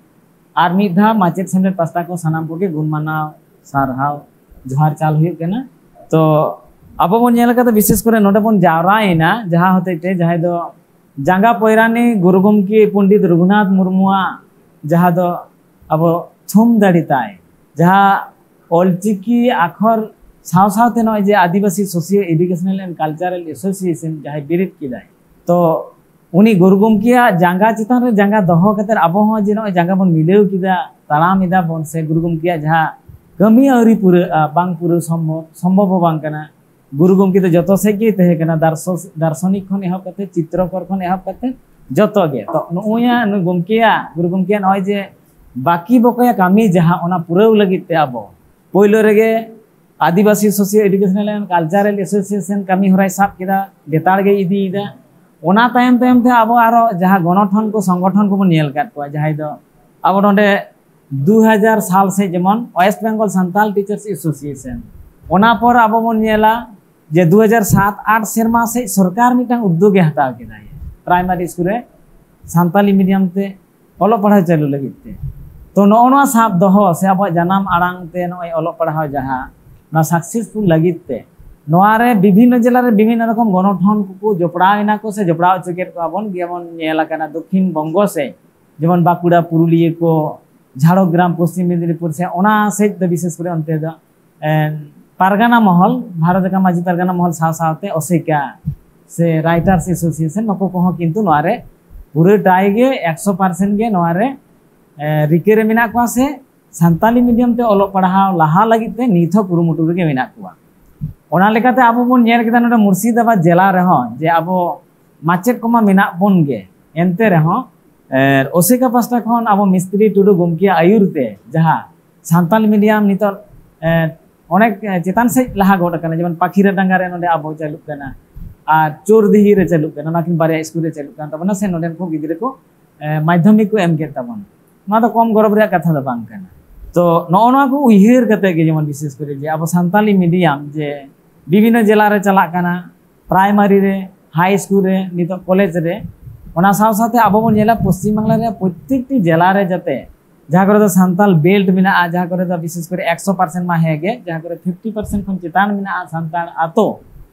ᱟᱨ ᱢᱤᱫ ᱫᱷᱟᱣ ᱢᱟᱪᱮᱫ ᱥᱮᱢᱞᱮᱫ ᱯᱟᱥᱴᱟ ᱠᱚ ᱥᱟᱱᱟᱢ ᱠᱚᱜᱮ ᱜᱩᱱ ᱢᱟᱱᱟᱣ, ᱥᱟᱨᱦᱟᱣ, ᱡᱚᱦᱟᱨ ᱪᱟᱞ ᱦᱩᱭᱩᱜ ᱠᱟᱱᱟ᱾ ᱛᱚ ᱟᱵᱚ ᱵᱚᱱ ᱧᱮᱞ ᱠᱟᱫᱟ, ᱵᱤᱥᱮᱥ ᱠᱚᱨᱮ ᱱᱚᱰᱮ ᱵᱚᱱ ᱡᱟᱣᱨᱟᱭᱮᱱᱟ ᱡᱟᱦᱟᱸ ᱦᱚᱛᱮᱡ ᱛᱮ, ᱡᱟᱦᱟᱸᱭ ᱫᱚ ᱡᱟᱸᱜᱟ ᱯᱚᱭᱨᱟᱱᱤ ᱜᱩᱨᱩ ᱜᱚᱢᱠᱮ ᱯᱚᱱᱰᱤᱛ ᱨᱚᱜᱷᱩᱱᱟᱛᱷ ᱢᱩᱨᱢᱩᱣᱟᱜ ᱡᱟᱦᱟᱸ ᱫᱚ ᱟᱵᱚ ᱛᱷᱩᱢ ᱫᱟᱲᱮ ᱛᱟᱭ, ᱡᱟᱦᱟᱸ ᱚᱞᱪᱤᱠᱤ ᱟᱠᱷᱚᱨ ᱥᱟᱶ ᱥᱟᱶᱛᱮ ᱱᱚᱜᱼᱚᱭ ᱡᱮ Adivasi socio educational and cultural association ᱡᱟᱦᱟᱸᱭ ᱵᱮᱨᱮᱫ ᱠᱮᱫᱟᱭ, ᱛᱚ ᱩᱱᱤ ᱜᱩᱨᱩ ᱜᱚᱢᱠᱮᱭᱟᱜ ᱡᱟᱸᱜᱟ ᱪᱮᱛᱟᱱ ᱨᱮ ᱡᱟᱸᱜᱟ ᱫᱚᱦᱚ ᱠᱟᱛᱮ ᱟᱵᱚ ᱦᱚᱸ ᱡᱮ ᱱᱚᱜᱼᱚᱭ ᱡᱟᱸᱜᱟ ᱵᱚᱱ ᱢᱤᱞᱟᱹᱣ ᱠᱮᱫᱟ, ᱛᱟᱲᱟᱢ ᱮᱫᱟ ᱵᱚᱱ, ᱥᱮ ᱜᱩᱨᱩ ᱜᱚᱢᱠᱮᱭᱟᱜ ᱡᱟᱦᱟᱸ ᱠᱟᱹᱢᱤ ᱟᱹᱣᱨᱤ ᱯᱩᱨᱟᱹᱜᱼᱟ, ᱵᱟᱝ ᱯᱩᱨᱟᱹᱣ ᱥᱚᱢᱵᱷᱚᱵ, ᱥᱚᱢᱵᱷᱚᱵ ᱦᱚᱸ ᱵᱟᱝ ᱠᱟᱱᱟ᱾ ᱜᱩᱨᱩ ᱜᱚᱢᱠᱮ ᱫᱚ ᱡᱚᱛᱚ ᱥᱮᱫ ᱜᱮᱭ ᱛᱟᱦᱮᱸ ᱠᱟᱱᱟ, ᱫᱟᱨᱥᱚ-, ᱫᱟᱨᱥᱚᱱᱤᱠ ᱠᱷᱚᱱ ᱮᱦᱚᱵ ᱠᱟᱛᱮ, ᱪᱤᱛᱨᱚᱠᱚᱨ ᱠᱷᱚᱱ ᱮᱦᱚᱵ ᱠᱟᱛᱮ, ᱡᱚᱛᱚ ᱜᱮ᱾ ᱛᱚ ᱱᱩᱭᱟᱜ, ᱱᱩᱭ ᱜᱚᱢᱠᱮᱭᱟᱜ, ᱜᱩᱨᱩ ᱜᱚᱢᱠᱮᱭᱟᱜ ᱱᱚᱜᱼᱚᱭ ᱡᱮ ᱵᱟᱹᱠᱤ ᱵᱚᱠᱚᱭᱟ ᱠᱟᱹᱢᱤ ᱡᱟᱦᱟᱸ, ᱚᱱᱟ ᱯᱩᱨᱟᱹᱣ ᱞᱟᱹᱜᱤᱫ ᱛᱮ ᱟᱵᱚ ᱯᱳᱭᱞᱳ ᱨᱮᱜᱮ Adivasi socio educational and cultural association ᱠᱟᱹᱢᱤ ᱦᱚᱨᱟᱭ ᱥᱟᱵ ᱠᱮᱫᱟ, ᱞᱮᱛᱟᱲ ᱜᱮ ᱤᱫᱤᱭᱮᱫᱟ᱾ ᱚᱱᱟ ᱛᱟᱭᱚᱢ ᱛᱟᱭᱚᱢ ᱛᱮ ᱟᱵᱚ ᱟᱨᱚ ᱡᱟᱦᱟᱸ ᱜᱚᱱᱚᱴᱷᱚᱱ ᱠᱚ, ᱥᱚᱝᱜᱚᱴᱷᱚᱱ ᱠᱚᱵᱚᱱ ᱧᱮᱞ ᱟᱠᱟᱫ ᱠᱚᱣᱟ, ᱡᱟᱦᱟᱸᱭ ᱫᱚ ᱟᱵᱚ ᱱᱚᱰᱮ ᱫᱩ ᱦᱟᱡᱟᱨ ᱥᱟᱞ ᱥᱮᱫ ᱡᱮᱢᱚᱱ West Bengal Santal teachers association, ᱚᱱᱟ ᱯᱚᱨ ᱟᱵᱚ ᱵᱚᱱ ᱧᱮᱞᱟ ᱡᱮ ᱫᱩ ᱦᱟᱡᱟᱨ ᱥᱟᱛ ᱟᱴ ᱥᱮᱨᱢᱟ ᱥᱮᱫ ᱥᱚᱨᱠᱟᱨ ᱢᱤᱫᱴᱟᱝ ᱩᱫᱽᱫᱳᱜᱽ ᱮ ᱦᱟᱛᱟᱣ ᱠᱮᱫᱟ, ᱯᱨᱟᱭᱢᱟᱨᱤ ᱥᱠᱩᱞ ᱨᱮ ᱥᱟᱱᱛᱟᱞᱤ ᱢᱤᱰᱤᱭᱟᱢ ᱛᱮ ᱚᱞᱚᱜ ᱯᱟᱲᱦᱟᱣ ᱪᱟᱹᱞᱩ ᱞᱟᱹᱜᱤᱫ ᱛᱮ᱾ ᱛᱚ ᱱᱚᱜᱼᱚ ᱱᱚᱣᱟ ᱥᱟᱵ ᱫᱚᱦᱚ ᱥᱮ ᱟᱵᱚᱣᱟᱜ ᱡᱟᱱᱟᱢ ᱟᱲᱟᱝ ᱛᱮ ᱱᱚᱜᱼᱚᱭ ᱚᱞᱚᱜ ᱯᱟᱲᱦᱟᱣ ᱡᱟᱦᱟᱸ ᱱᱚᱣᱟ ᱥᱟᱠᱥᱮᱥᱯᱷᱩᱞ ᱞᱟᱹᱜᱤᱫ ᱛᱮ ᱱᱚᱣᱟ ᱨᱮ ᱵᱤᱵᱷᱤᱱᱱᱚ ᱡᱮᱞᱟ ᱨᱮ ᱵᱤᱵᱷᱤᱱᱱᱚ ᱨᱚᱠᱚᱢ ᱜᱚᱱᱚᱴᱷᱚᱱ ᱠᱚᱠᱚ ᱡᱚᱯᱲᱟᱣ ᱮᱱᱟ ᱠᱚ ᱥᱮ ᱡᱚᱯᱲᱟᱣ ᱦᱚᱪᱚ ᱠᱮᱫ ᱠᱚᱣᱟ ᱵᱚᱱ᱾ ᱡᱮᱢᱚᱱ ᱧᱮᱞ ᱟᱠᱟᱱᱟ ᱫᱚᱠᱠᱷᱤᱱ ᱵᱚᱝᱜᱚ ᱥᱮ ᱡᱮᱢᱚᱱ ᱵᱟᱸᱠᱩᱲᱟ, ᱯᱩᱨᱩᱞᱤᱭᱟᱹ ᱠᱚ, ᱡᱷᱟᱲᱜᱨᱟᱢ, ᱯᱚᱥᱪᱤᱢ ᱢᱮᱫᱽᱱᱤᱯᱩᱨ ᱥᱮ ᱚᱱᱟ ᱥᱮᱫ ᱫᱚ ᱵᱤᱥᱮᱥ ᱠᱚᱨᱮ ᱚᱱᱛᱮ ᱫᱚ ᱮᱸ, ᱯᱟᱨᱜᱟᱱᱟ ᱢᱚᱦᱚᱞ, ᱵᱷᱟᱨᱚᱛ ᱡᱟᱠᱟᱛ ᱢᱟᱹᱡᱷᱤ ᱯᱟᱨᱜᱟᱱᱟ ᱢᱚᱦᱚᱞ ᱥᱟᱶ ᱥᱟᱶᱛᱮ ᱚᱥᱮᱠᱟ ᱥᱮ ᱨᱟᱭᱴᱟᱨᱥ ᱮᱥᱳᱥᱤᱭᱮᱥᱚᱱ, ᱱᱩᱠᱩ ᱠᱚᱦᱚᱸ ᱠᱤᱱᱛᱩ ᱱᱚᱣᱟ ᱨᱮ ᱯᱩᱨᱟᱹᱴᱟᱭ ᱜᱮ ᱮᱠᱥᱚ ᱯᱟᱨᱥᱮᱱᱴ ᱜᱮ ᱱᱚᱣᱟ ᱨᱮ, ᱮᱸ, ᱨᱤᱠᱟᱹ ᱨᱮ ᱢᱮᱱᱟᱜ ᱠᱚᱣᱟ ᱥᱮ ᱥᱟᱱᱛᱟᱞᱤ ᱢᱤᱰᱤᱭᱟᱢ ᱛᱮ ᱚᱞᱚᱜ ᱯᱟᱲᱦᱟᱣ ᱞᱟᱦᱟ ᱞᱟᱹᱜᱤᱫ ᱛᱮ ᱱᱤᱛ ᱦᱚᱸ ᱠᱩᱨᱩᱢᱩᱴᱩ ᱨᱮᱜᱮ ᱢᱮᱱᱟᱜ ᱠᱚᱣᱟ᱾ ᱚᱱᱟ ᱞᱮᱠᱟᱛᱮ ᱟᱵᱚ ᱵᱚᱱ ᱧᱮᱞ ᱠᱮᱫᱟ ᱱᱚᱰᱮ ᱢᱩᱨᱥᱤᱫᱟᱵᱟᱫᱽ ᱡᱮᱞᱟ ᱨᱮᱦᱚᱸ ᱡᱮ ᱟᱵᱚ ᱢᱟᱪᱮᱫ ᱠᱚᱢᱟ ᱢᱮᱱᱟᱜ ᱵᱚᱱ ᱜᱮ, ᱮᱱᱛᱮ ᱨᱮᱦᱚᱸ, ᱮᱸ, ᱚᱥᱮᱠᱟ ᱯᱟᱥᱴᱟ ᱠᱷᱚᱱ ᱟᱵᱚ ᱢᱤᱥᱛᱨᱤ ᱴᱩᱰᱩ ᱜᱚᱢᱠᱮᱭᱟᱜ ᱟᱹᱭᱩᱨ ᱛᱮ ᱡᱟᱦᱟᱸ ᱥᱟᱱᱛᱟᱞᱤ ᱢᱤᱰᱤᱭᱟᱢ ᱱᱤᱛᱚᱜ, ᱮᱸ, ᱚᱱᱮᱠ, ᱮᱸ, ᱪᱮᱛᱟᱱ ᱥᱮᱫ ᱞᱟᱦᱟ ᱜᱚᱫ ᱟᱠᱟᱱᱟ, ᱡᱮᱢᱚᱱ ᱯᱟᱠᱷᱤᱨᱟ ᱰᱟᱸᱜᱟ ᱨᱮ ᱱᱚᱰᱮ ᱟᱵᱚ ᱪᱟᱹᱞᱩᱜ ᱠᱟᱱᱟ, ᱟᱨ ᱪᱳᱨᱫᱤᱦᱤ ᱨᱮ ᱪᱟᱹᱞᱩᱜ ᱠᱟᱱᱟ, ᱱᱚᱣᱟ ᱠᱤᱱ ᱵᱟᱨᱭᱟ ᱥᱠᱩᱞ ᱨᱮ ᱪᱟᱹᱞᱩᱜ ᱠᱟᱱ ᱛᱟᱵᱚᱱᱟ, ᱥᱮ ᱱᱚᱰᱮᱱ ᱠᱚ ᱜᱤᱫᱽᱨᱟᱹ ᱠᱚ, ᱮᱸ, ᱢᱟᱫᱽᱫᱷᱚᱢᱤᱠ ᱠᱚ ᱮᱢ ᱠᱮᱫ ᱛᱟᱵᱚᱱᱟ᱾ ᱱᱚᱣᱟ ᱫᱚ ᱠᱚᱢ ᱜᱚᱨᱚᱵᱽ ᱨᱮᱭᱟᱜ ᱠᱟᱛᱷᱟ ᱫᱚ ᱵᱟᱝ ᱠᱟᱱᱟ᱾ ᱛᱚ ᱱᱚᱜᱼᱚ ᱱᱚᱣᱟ ᱠᱚ ᱩᱭᱦᱟᱹᱨ ᱠᱟᱛᱮ ᱜᱮ ᱡᱮᱢᱚᱱ ᱵᱤᱥᱮᱥ ᱠᱚᱨᱮ ᱡᱮ ᱟᱵᱚ ᱥᱟᱱᱛᱟᱞᱤ ᱢᱤᱰᱤᱭᱟᱢ ᱡᱮ ᱵᱤᱵᱷᱤᱱᱱᱚ ᱡᱮᱞᱟ ᱨᱮ ᱪᱟᱞᱟᱜ ᱠᱟᱱᱟ, ᱯᱨᱟᱭᱢᱟᱨᱤ ᱨᱮ, ᱦᱟᱭ ᱥᱠᱩᱞ ᱨᱮ, ᱱᱤᱛᱚᱜ ᱠᱚᱞᱮᱡᱽ ᱨᱮ, ᱚᱱᱟ ᱥᱟᱶ ᱥᱟᱶᱛᱮ ᱟᱵᱚ ᱵᱚᱱ ᱧᱮᱞᱟ ᱯᱚᱥᱪᱤᱢ ᱵᱟᱝᱞᱟ ᱨᱮᱭᱟᱜ ᱯᱨᱚᱛᱛᱮᱠᱴᱤ ᱡᱮᱞᱟ ᱨᱮ ᱡᱟᱛᱮ ᱡᱟᱦᱟᱸ ᱠᱚᱨᱮ ᱫᱚ ᱥᱟᱱᱛᱟᱞ ᱵᱮᱞᱴ ᱢᱮᱱᱟᱜᱼᱟ, ᱡᱟᱦᱟᱸ ᱠᱚᱨᱮ ᱫᱚ ᱵᱤᱥᱮᱥ ᱠᱚᱨᱮ ᱮᱠᱥᱚ ᱯᱟᱨᱥᱮᱱᱴ ᱢᱟ ᱦᱮᱸ ᱜᱮ, ᱡᱟᱦᱟᱸ ᱠᱚᱨᱮ ᱯᱷᱤᱯᱴᱤ ᱯᱟᱨᱥᱮᱱᱴ ᱠᱷᱚᱱ ᱪᱮᱛᱟᱱ ᱢᱮᱱᱟᱜᱼᱟ ᱥᱟᱱᱛᱟᱲ ᱟᱛᱳ,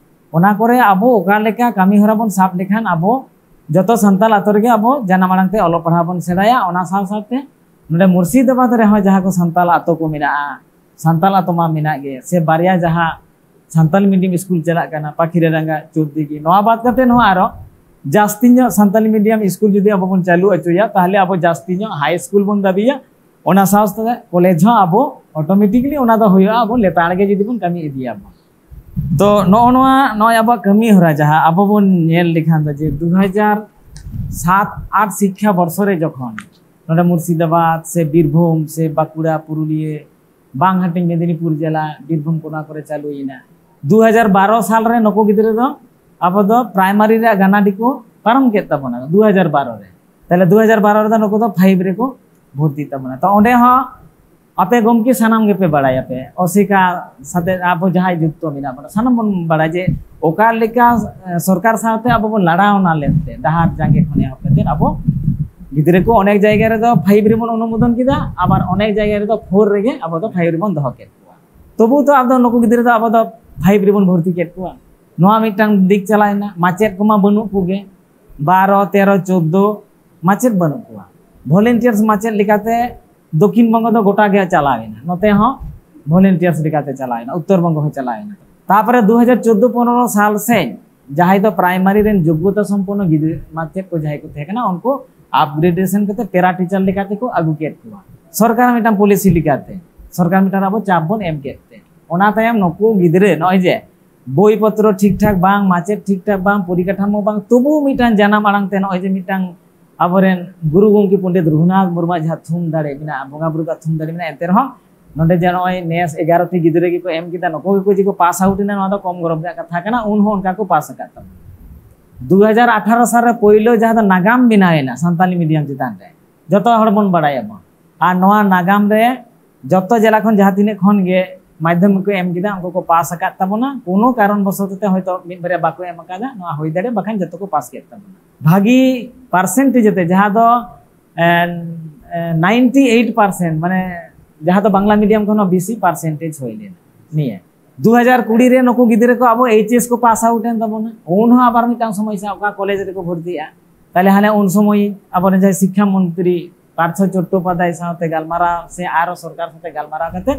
ᱚᱱᱟ ᱠᱚᱨᱮ ᱟᱵᱚ ᱚᱠᱟ ᱞᱮᱠᱟ ᱠᱟᱹᱢᱤ ᱦᱚᱨᱟ ᱵᱚᱱ ᱥᱟᱵ ᱞᱮᱠᱷᱟᱱ ᱟᱵᱚ ᱡᱚᱛᱚ ᱥᱟᱱᱛᱟᱲ ᱟᱛᱳ ᱨᱮᱜᱮ ᱟᱵᱚ ᱡᱟᱱᱟᱢ ᱟᱲᱟᱝ ᱛᱮ ᱚᱞᱚᱜ ᱯᱟᱲᱦᱟᱣ ᱵᱚᱱ ᱥᱮᱬᱟᱭᱟ, ᱚᱱᱟ ᱥᱟᱶ ᱥᱟᱶᱛᱮ ᱱᱚᱰᱮ ᱢᱩᱨᱥᱤᱫᱟᱵᱟᱫᱽ ᱨᱮᱦᱚᱸ ᱡᱟᱦᱟᱸ ᱠᱚ ᱥᱟᱱᱛᱟᱲ ᱟᱛᱳ ᱠᱚ ᱢᱮᱱᱟᱜᱼᱟ, ᱥᱟᱱᱛᱟᱲ ᱟᱛᱳ ᱢᱟ ᱢᱮᱱᱟᱜ ᱜᱮ, ᱥᱮ ᱵᱟᱨᱭᱟ ᱡᱟᱦᱟᱸ ᱥᱟᱱᱛᱟᱞᱤ ᱢᱤᱰᱤᱭᱟᱢ ᱥᱠᱩᱞ ᱪᱟᱞᱟᱜ ᱠᱟᱱᱟ, ᱯᱟᱠᱷᱤᱨᱟᱰᱟᱸᱜᱟ, ᱪᱳᱨᱫᱤᱜᱷᱤ, ᱱᱚᱣᱟ ᱵᱟᱫ ᱠᱟᱛᱮ ᱦᱚᱸ ᱟᱨᱚ ᱡᱟᱹᱥᱛᱤ ᱧᱚᱜ ᱥᱟᱱᱛᱟᱞᱤ ᱢᱤᱰᱤᱭᱟᱢ ᱥᱠᱩᱞ ᱡᱩᱫᱤ ᱟᱵᱚ ᱵᱚᱱ ᱪᱟᱹᱞᱩ ᱦᱚᱪᱚᱭᱟ, ᱛᱟᱦᱚᱞᱮ ᱟᱵᱚ ᱡᱟᱹᱥᱛᱤ ᱧᱚᱜ ᱦᱟᱭ ᱥᱠᱩᱞ ᱵᱚᱱ ᱫᱟᱹᱵᱤᱭᱟ, ᱚᱱᱟ ᱥᱟᱶ ᱥᱟᱶᱛᱮ ᱠᱚᱞᱮᱡᱽ ᱦᱚᱸ ᱟᱵᱚ ᱚᱴᱳᱢᱮᱴᱤᱠᱞᱤ ᱚᱱᱟ ᱫᱚ ᱦᱩᱭᱩᱜᱼᱟ, ᱟᱵᱚ ᱞᱮᱛᱟᱲ ᱜᱮ ᱡᱩᱫᱤ ᱵᱚᱱ ᱠᱟᱹᱢᱤ ᱤᱫᱤᱭᱟᱵᱚᱱ᱾ ᱛᱚ ᱱᱚᱜᱼᱚ ᱱᱚᱣᱟ, ᱱᱚᱜᱼᱚᱭ ᱟᱵᱚᱣᱟᱜ ᱠᱟᱹᱢᱤ ᱦᱚᱨᱟ ᱡᱟᱦᱟᱸ ᱟᱵᱚ ᱵᱚᱱ ᱧᱮᱞ ᱞᱮᱠᱷᱟᱱ ᱫᱚ ᱡᱮ ᱫᱩ ᱦᱟᱡᱟᱨ ᱥᱟᱛ ᱟᱴ ᱥᱤᱠᱠᱷᱟ ᱵᱚᱨᱥᱚ ᱨᱮ ᱡᱚᱠᱷᱚᱱ ᱱᱚᱰᱮ ᱢᱩᱨᱥᱤᱫᱟᱵᱟᱫᱽ ᱥᱮ ᱵᱤᱨᱵᱷᱩᱢ ᱥᱮ ᱵᱟᱸᱠᱩᱲᱟ, ᱯᱩᱨᱩᱞᱤᱭᱟᱹ, ᱵᱟᱝ ᱦᱟᱹᱴᱤᱧ ᱢᱮᱫᱽᱱᱤᱯᱩᱨ ᱡᱮᱞᱟ, ᱵᱤᱨᱵᱷᱩᱢ ᱠᱚ ᱱᱚᱣᱟ ᱠᱚᱨᱮ ᱪᱟᱹᱞᱩᱭᱮᱱᱟ᱾ ᱫᱩ ᱦᱟᱡᱟᱨ ᱵᱟᱨᱚ ᱥᱟᱞ ᱨᱮ ᱱᱩᱠᱩ ᱜᱤᱫᱽᱨᱟᱹ ᱫᱚ ᱟᱵᱚ ᱫᱚ ᱯᱨᱟᱭᱢᱟᱨᱤ ᱨᱮᱭᱟᱜ ᱜᱟᱱᱟᱰᱤ ᱠᱚ ᱯᱟᱨᱚᱢ ᱠᱮᱫ ᱛᱟᱵᱚᱱᱟ ᱫᱩ ᱦᱟᱡᱟᱨ ᱵᱟᱨᱚ ᱨᱮ᱾ ᱛᱟᱦᱞᱮ ᱫᱩ ᱦᱟᱡᱟᱨ ᱵᱟᱨᱚ ᱨᱮᱫᱚ ᱱᱩᱠᱩ ᱫᱚ ᱯᱷᱟᱭᱤᱵᱷ ᱨᱮᱠᱚ ᱵᱷᱚᱨᱛᱤ ᱛᱟᱵᱚᱱᱟ᱾ ᱛᱚ ᱚᱸᱰᱮ ᱦᱚᱸ ᱟᱯᱮ ᱜᱚᱢᱠᱮ ᱥᱟᱱᱟᱢ ᱜᱮᱯᱮ ᱵᱟᱲᱟᱭᱟᱯᱮ, ᱚᱥᱮᱠᱟ ᱥᱟᱛᱮ ᱟᱵᱚ ᱡᱟᱦᱟᱸᱭ ᱡᱩᱠᱛᱚ ᱢᱮᱱᱟᱜ ᱵᱚᱱᱟ, ᱥᱟᱱᱟᱢ ᱵᱚᱱ ᱵᱟᱲᱟᱭᱟ ᱡᱮ ᱚᱠᱟ ᱞᱮᱠᱟ, ᱮ, ᱥᱚᱨᱠᱟᱨ ᱥᱟᱶᱛᱮ ᱟᱵᱚ ᱵᱚᱱ ᱞᱟᱲᱟᱣᱱᱟ ᱞᱮᱱᱛᱮ, ᱰᱟᱦᱟᱨ ᱡᱟᱸᱜᱮ ᱠᱷᱚᱱ ᱮᱦᱚᱵ ᱠᱟᱛᱮ ᱟᱵᱚ ᱜᱤᱫᱽᱨᱟᱹ ᱠᱚ ᱚᱱᱮᱠ ᱡᱟᱭᱜᱟ ᱨᱮᱫᱚ ᱯᱷᱟᱭᱤᱵᱷ ᱨᱮᱵᱚᱱ ᱚᱱᱩᱢᱳᱫᱚᱱ ᱠᱮᱫᱟ, ᱟᱵᱟᱨ ᱚᱱᱮᱠ ᱡᱟᱭᱜᱟ ᱨᱮᱫᱚ ᱯᱷᱳᱨ ᱨᱮᱜᱮ ᱟᱵᱚ ᱫᱚ ᱯᱷᱟᱭᱤᱵᱷ ᱨᱮᱵᱚᱱ ᱫᱚᱦᱚ ᱠᱮᱫ ᱠᱚᱣᱟ᱾ ᱛᱚᱵᱩ ᱛᱚ ᱟᱵᱚ ᱱᱩᱠᱩ ᱜᱤᱫᱽᱨᱟᱹ ᱫᱚ ᱟᱵᱚ ᱫᱚ ᱯᱷᱟᱭᱤᱵᱷ ᱨᱮᱵᱚᱱ ᱵᱷᱚᱨᱛᱤ ᱠᱮᱫ ᱠᱚᱣᱟ᱾ ᱱᱚᱣᱟ ᱢᱤᱫᱴᱟᱝ ᱫᱤᱠ ᱪᱟᱞᱟᱣᱮᱱᱟ᱾ ᱢᱟᱪᱮᱫ ᱠᱚᱢᱟ ᱵᱟᱹᱱᱩᱜ ᱠᱚᱜᱮ, ᱵᱟᱨᱚ, ᱛᱮᱨᱚ, ᱪᱳᱫᱽᱫᱳ ᱢᱟᱪᱮᱫ ᱵᱟᱹᱱᱩᱜ ᱠᱚᱣᱟ᱾ ᱵᱷᱚᱞᱮᱱᱴᱤᱭᱟᱨᱥ ᱢᱟᱪᱮᱫ ᱞᱮᱠᱟᱛᱮ ᱫᱚᱠᱷᱤᱱ ᱵᱚᱝᱜᱚ ᱫᱚ ᱜᱚᱴᱟ ᱜᱮ ᱪᱟᱞᱟᱣᱮᱱᱟ, ᱱᱚᱛᱮ ᱦᱚᱸ ᱵᱷᱚᱞᱮᱱᱴᱤᱭᱟᱨᱥ ᱞᱮᱠᱟᱛᱮ ᱪᱟᱞᱟᱣᱮᱱᱟ, ᱩᱛᱛᱚᱨ ᱵᱚᱝᱜᱚ ᱦᱚᱸ ᱪᱟᱞᱟᱣᱮᱱᱟ᱾ ᱛᱟᱨᱯᱚᱨᱮ ᱫᱩ ᱦᱟᱡᱟᱨ ᱪᱳᱫᱽᱫᱳ ᱯᱚᱱᱨᱚ ᱥᱟᱞ ᱥᱮᱫ ᱡᱟᱦᱟᱸᱭ ᱫᱚ ᱯᱨᱟᱭᱢᱟᱨᱤ ᱨᱮᱱ ᱡᱳᱜᱽᱜᱚᱛᱟ ᱥᱚᱢᱯᱚᱱᱱᱚ ᱜᱤᱫᱽᱨᱟᱹ ᱢᱟᱪᱮᱫ ᱠᱚ ᱡᱟᱦᱟᱸᱭ ᱠᱚ ᱛᱟᱦᱮᱸ ᱠᱟᱱᱟ, ᱩᱱᱠᱩ ᱟᱯᱜᱨᱮᱰᱮᱥᱚᱱ ᱠᱟᱛᱮ ᱯᱮᱨᱟ ᱴᱤᱪᱟᱨ ᱞᱮᱠᱟᱛᱮ ᱠᱚ ᱟᱹᱜᱩ ᱠᱮᱫ ᱠᱚᱣᱟ᱾ ᱥᱚᱨᱠᱟᱨ ᱢᱤᱫᱴᱟᱝ ᱯᱚᱞᱤᱥᱤ ᱞᱮᱠᱟᱛᱮ, ᱥᱚᱨᱠᱟᱨ ᱢᱤᱫᱴᱟᱝ ᱟᱵᱚ ᱪᱟᱯ ᱵᱚᱱ ᱮᱢ ᱠᱮᱫ ᱛᱮ, ᱚᱱᱟ ᱛᱟᱭᱚᱢ ᱱᱩᱠᱩ ᱜᱤᱫᱽᱨᱟᱹ ᱱᱚᱜᱼᱚᱭ ᱡᱮ ᱵᱳᱭ ᱯᱚᱛᱨᱚ ᱴᱷᱤᱠ ᱴᱷᱟᱠ ᱵᱟᱝ, ᱢᱟᱪᱮᱫ ᱴᱷᱤᱠ ᱴᱷᱟᱠ ᱵᱟᱝ, ᱯᱚᱨᱤᱠᱟᱴᱷᱟᱢᱳ ᱵᱟᱝ, ᱛᱚᱵᱩ ᱢᱤᱫᱴᱟᱝ ᱡᱟᱱᱟᱢ ᱟᱲᱟᱝ ᱛᱮ ᱱᱚᱜᱼᱚᱭ ᱡᱮ ᱢᱤᱫᱴᱟᱝ ᱟᱵᱚᱨᱮᱱ ᱜᱩᱨᱩ ᱜᱚᱢᱠᱮ ᱯᱚᱱᱰᱤᱛ ᱨᱚᱜᱷᱩᱱᱟᱛᱷ ᱢᱩᱨᱢᱩᱣᱟᱜ ᱡᱟᱦᱟᱸ ᱛᱷᱩᱢ ᱫᱟᱲᱮ ᱢᱮᱱᱟᱜᱼᱟ, ᱵᱚᱸᱜᱟ ᱵᱩᱨᱩ ᱠᱚᱣᱟᱜ ᱛᱷᱩᱢ ᱫᱟᱲᱮ ᱢᱮᱱᱟᱜᱼᱟ, ᱮᱱᱛᱮ ᱨᱮᱦᱚᱸ ᱱᱚᱰᱮ ᱡᱮ ᱱᱚᱜᱼᱚᱭ ᱱᱮᱥ ᱮᱜᱟᱨᱚ ᱴᱤ ᱜᱤᱫᱽᱨᱟᱹ ᱜᱮᱠᱚ ᱮᱢ ᱠᱮᱫᱟ, ᱱᱩᱠᱩ ᱜᱮᱠᱚ ᱡᱮ ᱠᱚ ᱯᱟᱥ ᱟᱣᱩᱴ ᱮᱱᱟ, ᱱᱚᱣᱟ ᱫᱚ ᱠᱚᱢ ᱜᱚᱨᱚᱵᱽ ᱨᱮᱭᱟᱜ ᱠᱟᱛᱷᱟ ᱠᱟᱱᱟ᱾ ᱩᱱ ᱦᱚᱸ ᱚᱱᱠᱟ ᱠᱚ ᱯᱟᱥ ᱟᱠᱟᱫ ᱛᱟᱵᱚᱱᱟ᱾ ᱫᱩ ᱦᱟᱡᱟᱨ ᱟᱴᱷᱟᱨᱚ ᱥᱟᱞ ᱨᱮ ᱯᱳᱭᱞᱳ ᱡᱟᱦᱟᱸ ᱫᱚ ᱱᱟᱜᱟᱢ ᱵᱮᱱᱟᱣ ᱮᱱᱟ ᱥᱟᱱᱛᱟᱞᱤ ᱢᱤᱰᱤᱭᱟᱢ ᱪᱮᱛᱟᱱ ᱨᱮ, ᱡᱚᱛᱚ ᱦᱚᱲ ᱵᱚᱱ ᱵᱟᱲᱟᱭᱟᱵᱚᱱ᱾ ᱟᱨ ᱱᱚᱣᱟ ᱱᱟᱜᱟᱢ ᱨᱮ ᱡᱚᱛᱚ ᱡᱮᱞᱟ ᱠᱷᱚᱱ ᱡᱟᱦᱟᱸ ᱛᱤᱱᱟᱹᱜ ᱠᱷᱚᱱ ᱜᱮ ᱢᱟᱫᱽᱫᱷᱚᱢᱤᱠ ᱠᱚ ᱮᱢ ᱠᱮᱫᱟ, ᱩᱱᱠᱩ ᱠᱚ ᱯᱟᱥ ᱟᱠᱟᱫ ᱛᱟᱵᱚᱱᱟ᱾ ᱠᱳᱱᱳ ᱠᱟᱨᱚᱱ ᱵᱚᱥᱚᱛ ᱛᱮ ᱦᱚᱭᱛᱳ ᱢᱤᱫ ᱵᱟᱨᱭᱟ ᱵᱟᱠᱚ ᱮᱢ ᱟᱠᱟᱫᱟ, ᱱᱚᱣᱟ ᱦᱩᱭ ᱫᱟᱲᱮᱭᱟᱜᱼᱟ, ᱵᱟᱠᱷᱟᱱ ᱡᱚᱛᱚ ᱠᱚ ᱯᱟᱥ ᱠᱮᱫ ᱛᱟᱵᱚᱱᱟ᱾ ᱵᱷᱟᱹᱜᱤ ᱯᱟᱨᱥᱮᱱᱴᱮᱡᱽ ᱟᱛᱮ, ᱡᱟᱦᱟᱸ ᱫᱚ ᱱᱟᱭᱤᱱᱴᱤ ᱮᱭᱤᱴ ᱯᱟᱨᱥᱮᱱᱴ, ᱢᱟᱱᱮ ᱡᱟᱦᱟᱸ ᱫᱚ ᱵᱟᱝᱞᱟ ᱢᱤᱰᱤᱭᱟᱢ ᱠᱷᱚᱱ ᱦᱚᱸ ᱵᱮᱥᱤ ᱯᱟᱨᱥᱮᱱᱴᱮᱡᱽ ᱦᱩᱭ ᱞᱮᱱᱟ ᱱᱤᱭᱟᱹ ᱫᱩ ᱦᱟᱡᱟᱨ ᱠᱩᱲᱤ ᱨᱮ ᱱᱩᱠᱩ ᱜᱤᱫᱽᱨᱟᱹ ᱠᱚ ᱟᱵᱚ ᱮᱭᱤᱪ ᱮᱥ ᱠᱚ ᱯᱟᱥ ᱟᱣᱩᱴ ᱮᱱ ᱛᱟᱵᱚᱱᱟ᱾ ᱩᱱ ᱦᱚᱸ ᱟᱵᱟᱨ ᱢᱤᱫᱴᱟᱝ ᱥᱚᱢᱚᱥᱥᱟ, ᱚᱠᱟ ᱠᱚᱞᱮᱡᱽ ᱨᱮᱠᱚ ᱵᱷᱚᱨᱛᱤᱜᱼᱟ᱾ ᱛᱟᱦᱞᱮ ᱦᱟᱱᱮ ᱩᱱ ᱥᱚᱢᱚᱭ ᱟᱵᱚᱨᱮᱱ ᱡᱟᱦᱟᱸᱭ ᱥᱤᱠᱠᱷᱟ ᱢᱚᱱᱛᱨᱤ ᱯᱟᱨᱛᱷᱚ ᱪᱚᱴᱴᱳᱯᱟᱫᱽᱫᱷᱟᱭ ᱥᱟᱶᱛᱮ ᱜᱟᱞᱢᱟᱨᱟᱣ ᱥᱮ ᱟᱨᱚ ᱥᱚᱨᱠᱟᱨ ᱥᱟᱶᱛᱮ ᱜᱟᱞᱢᱟᱨᱟᱣ ᱠᱟᱛᱮ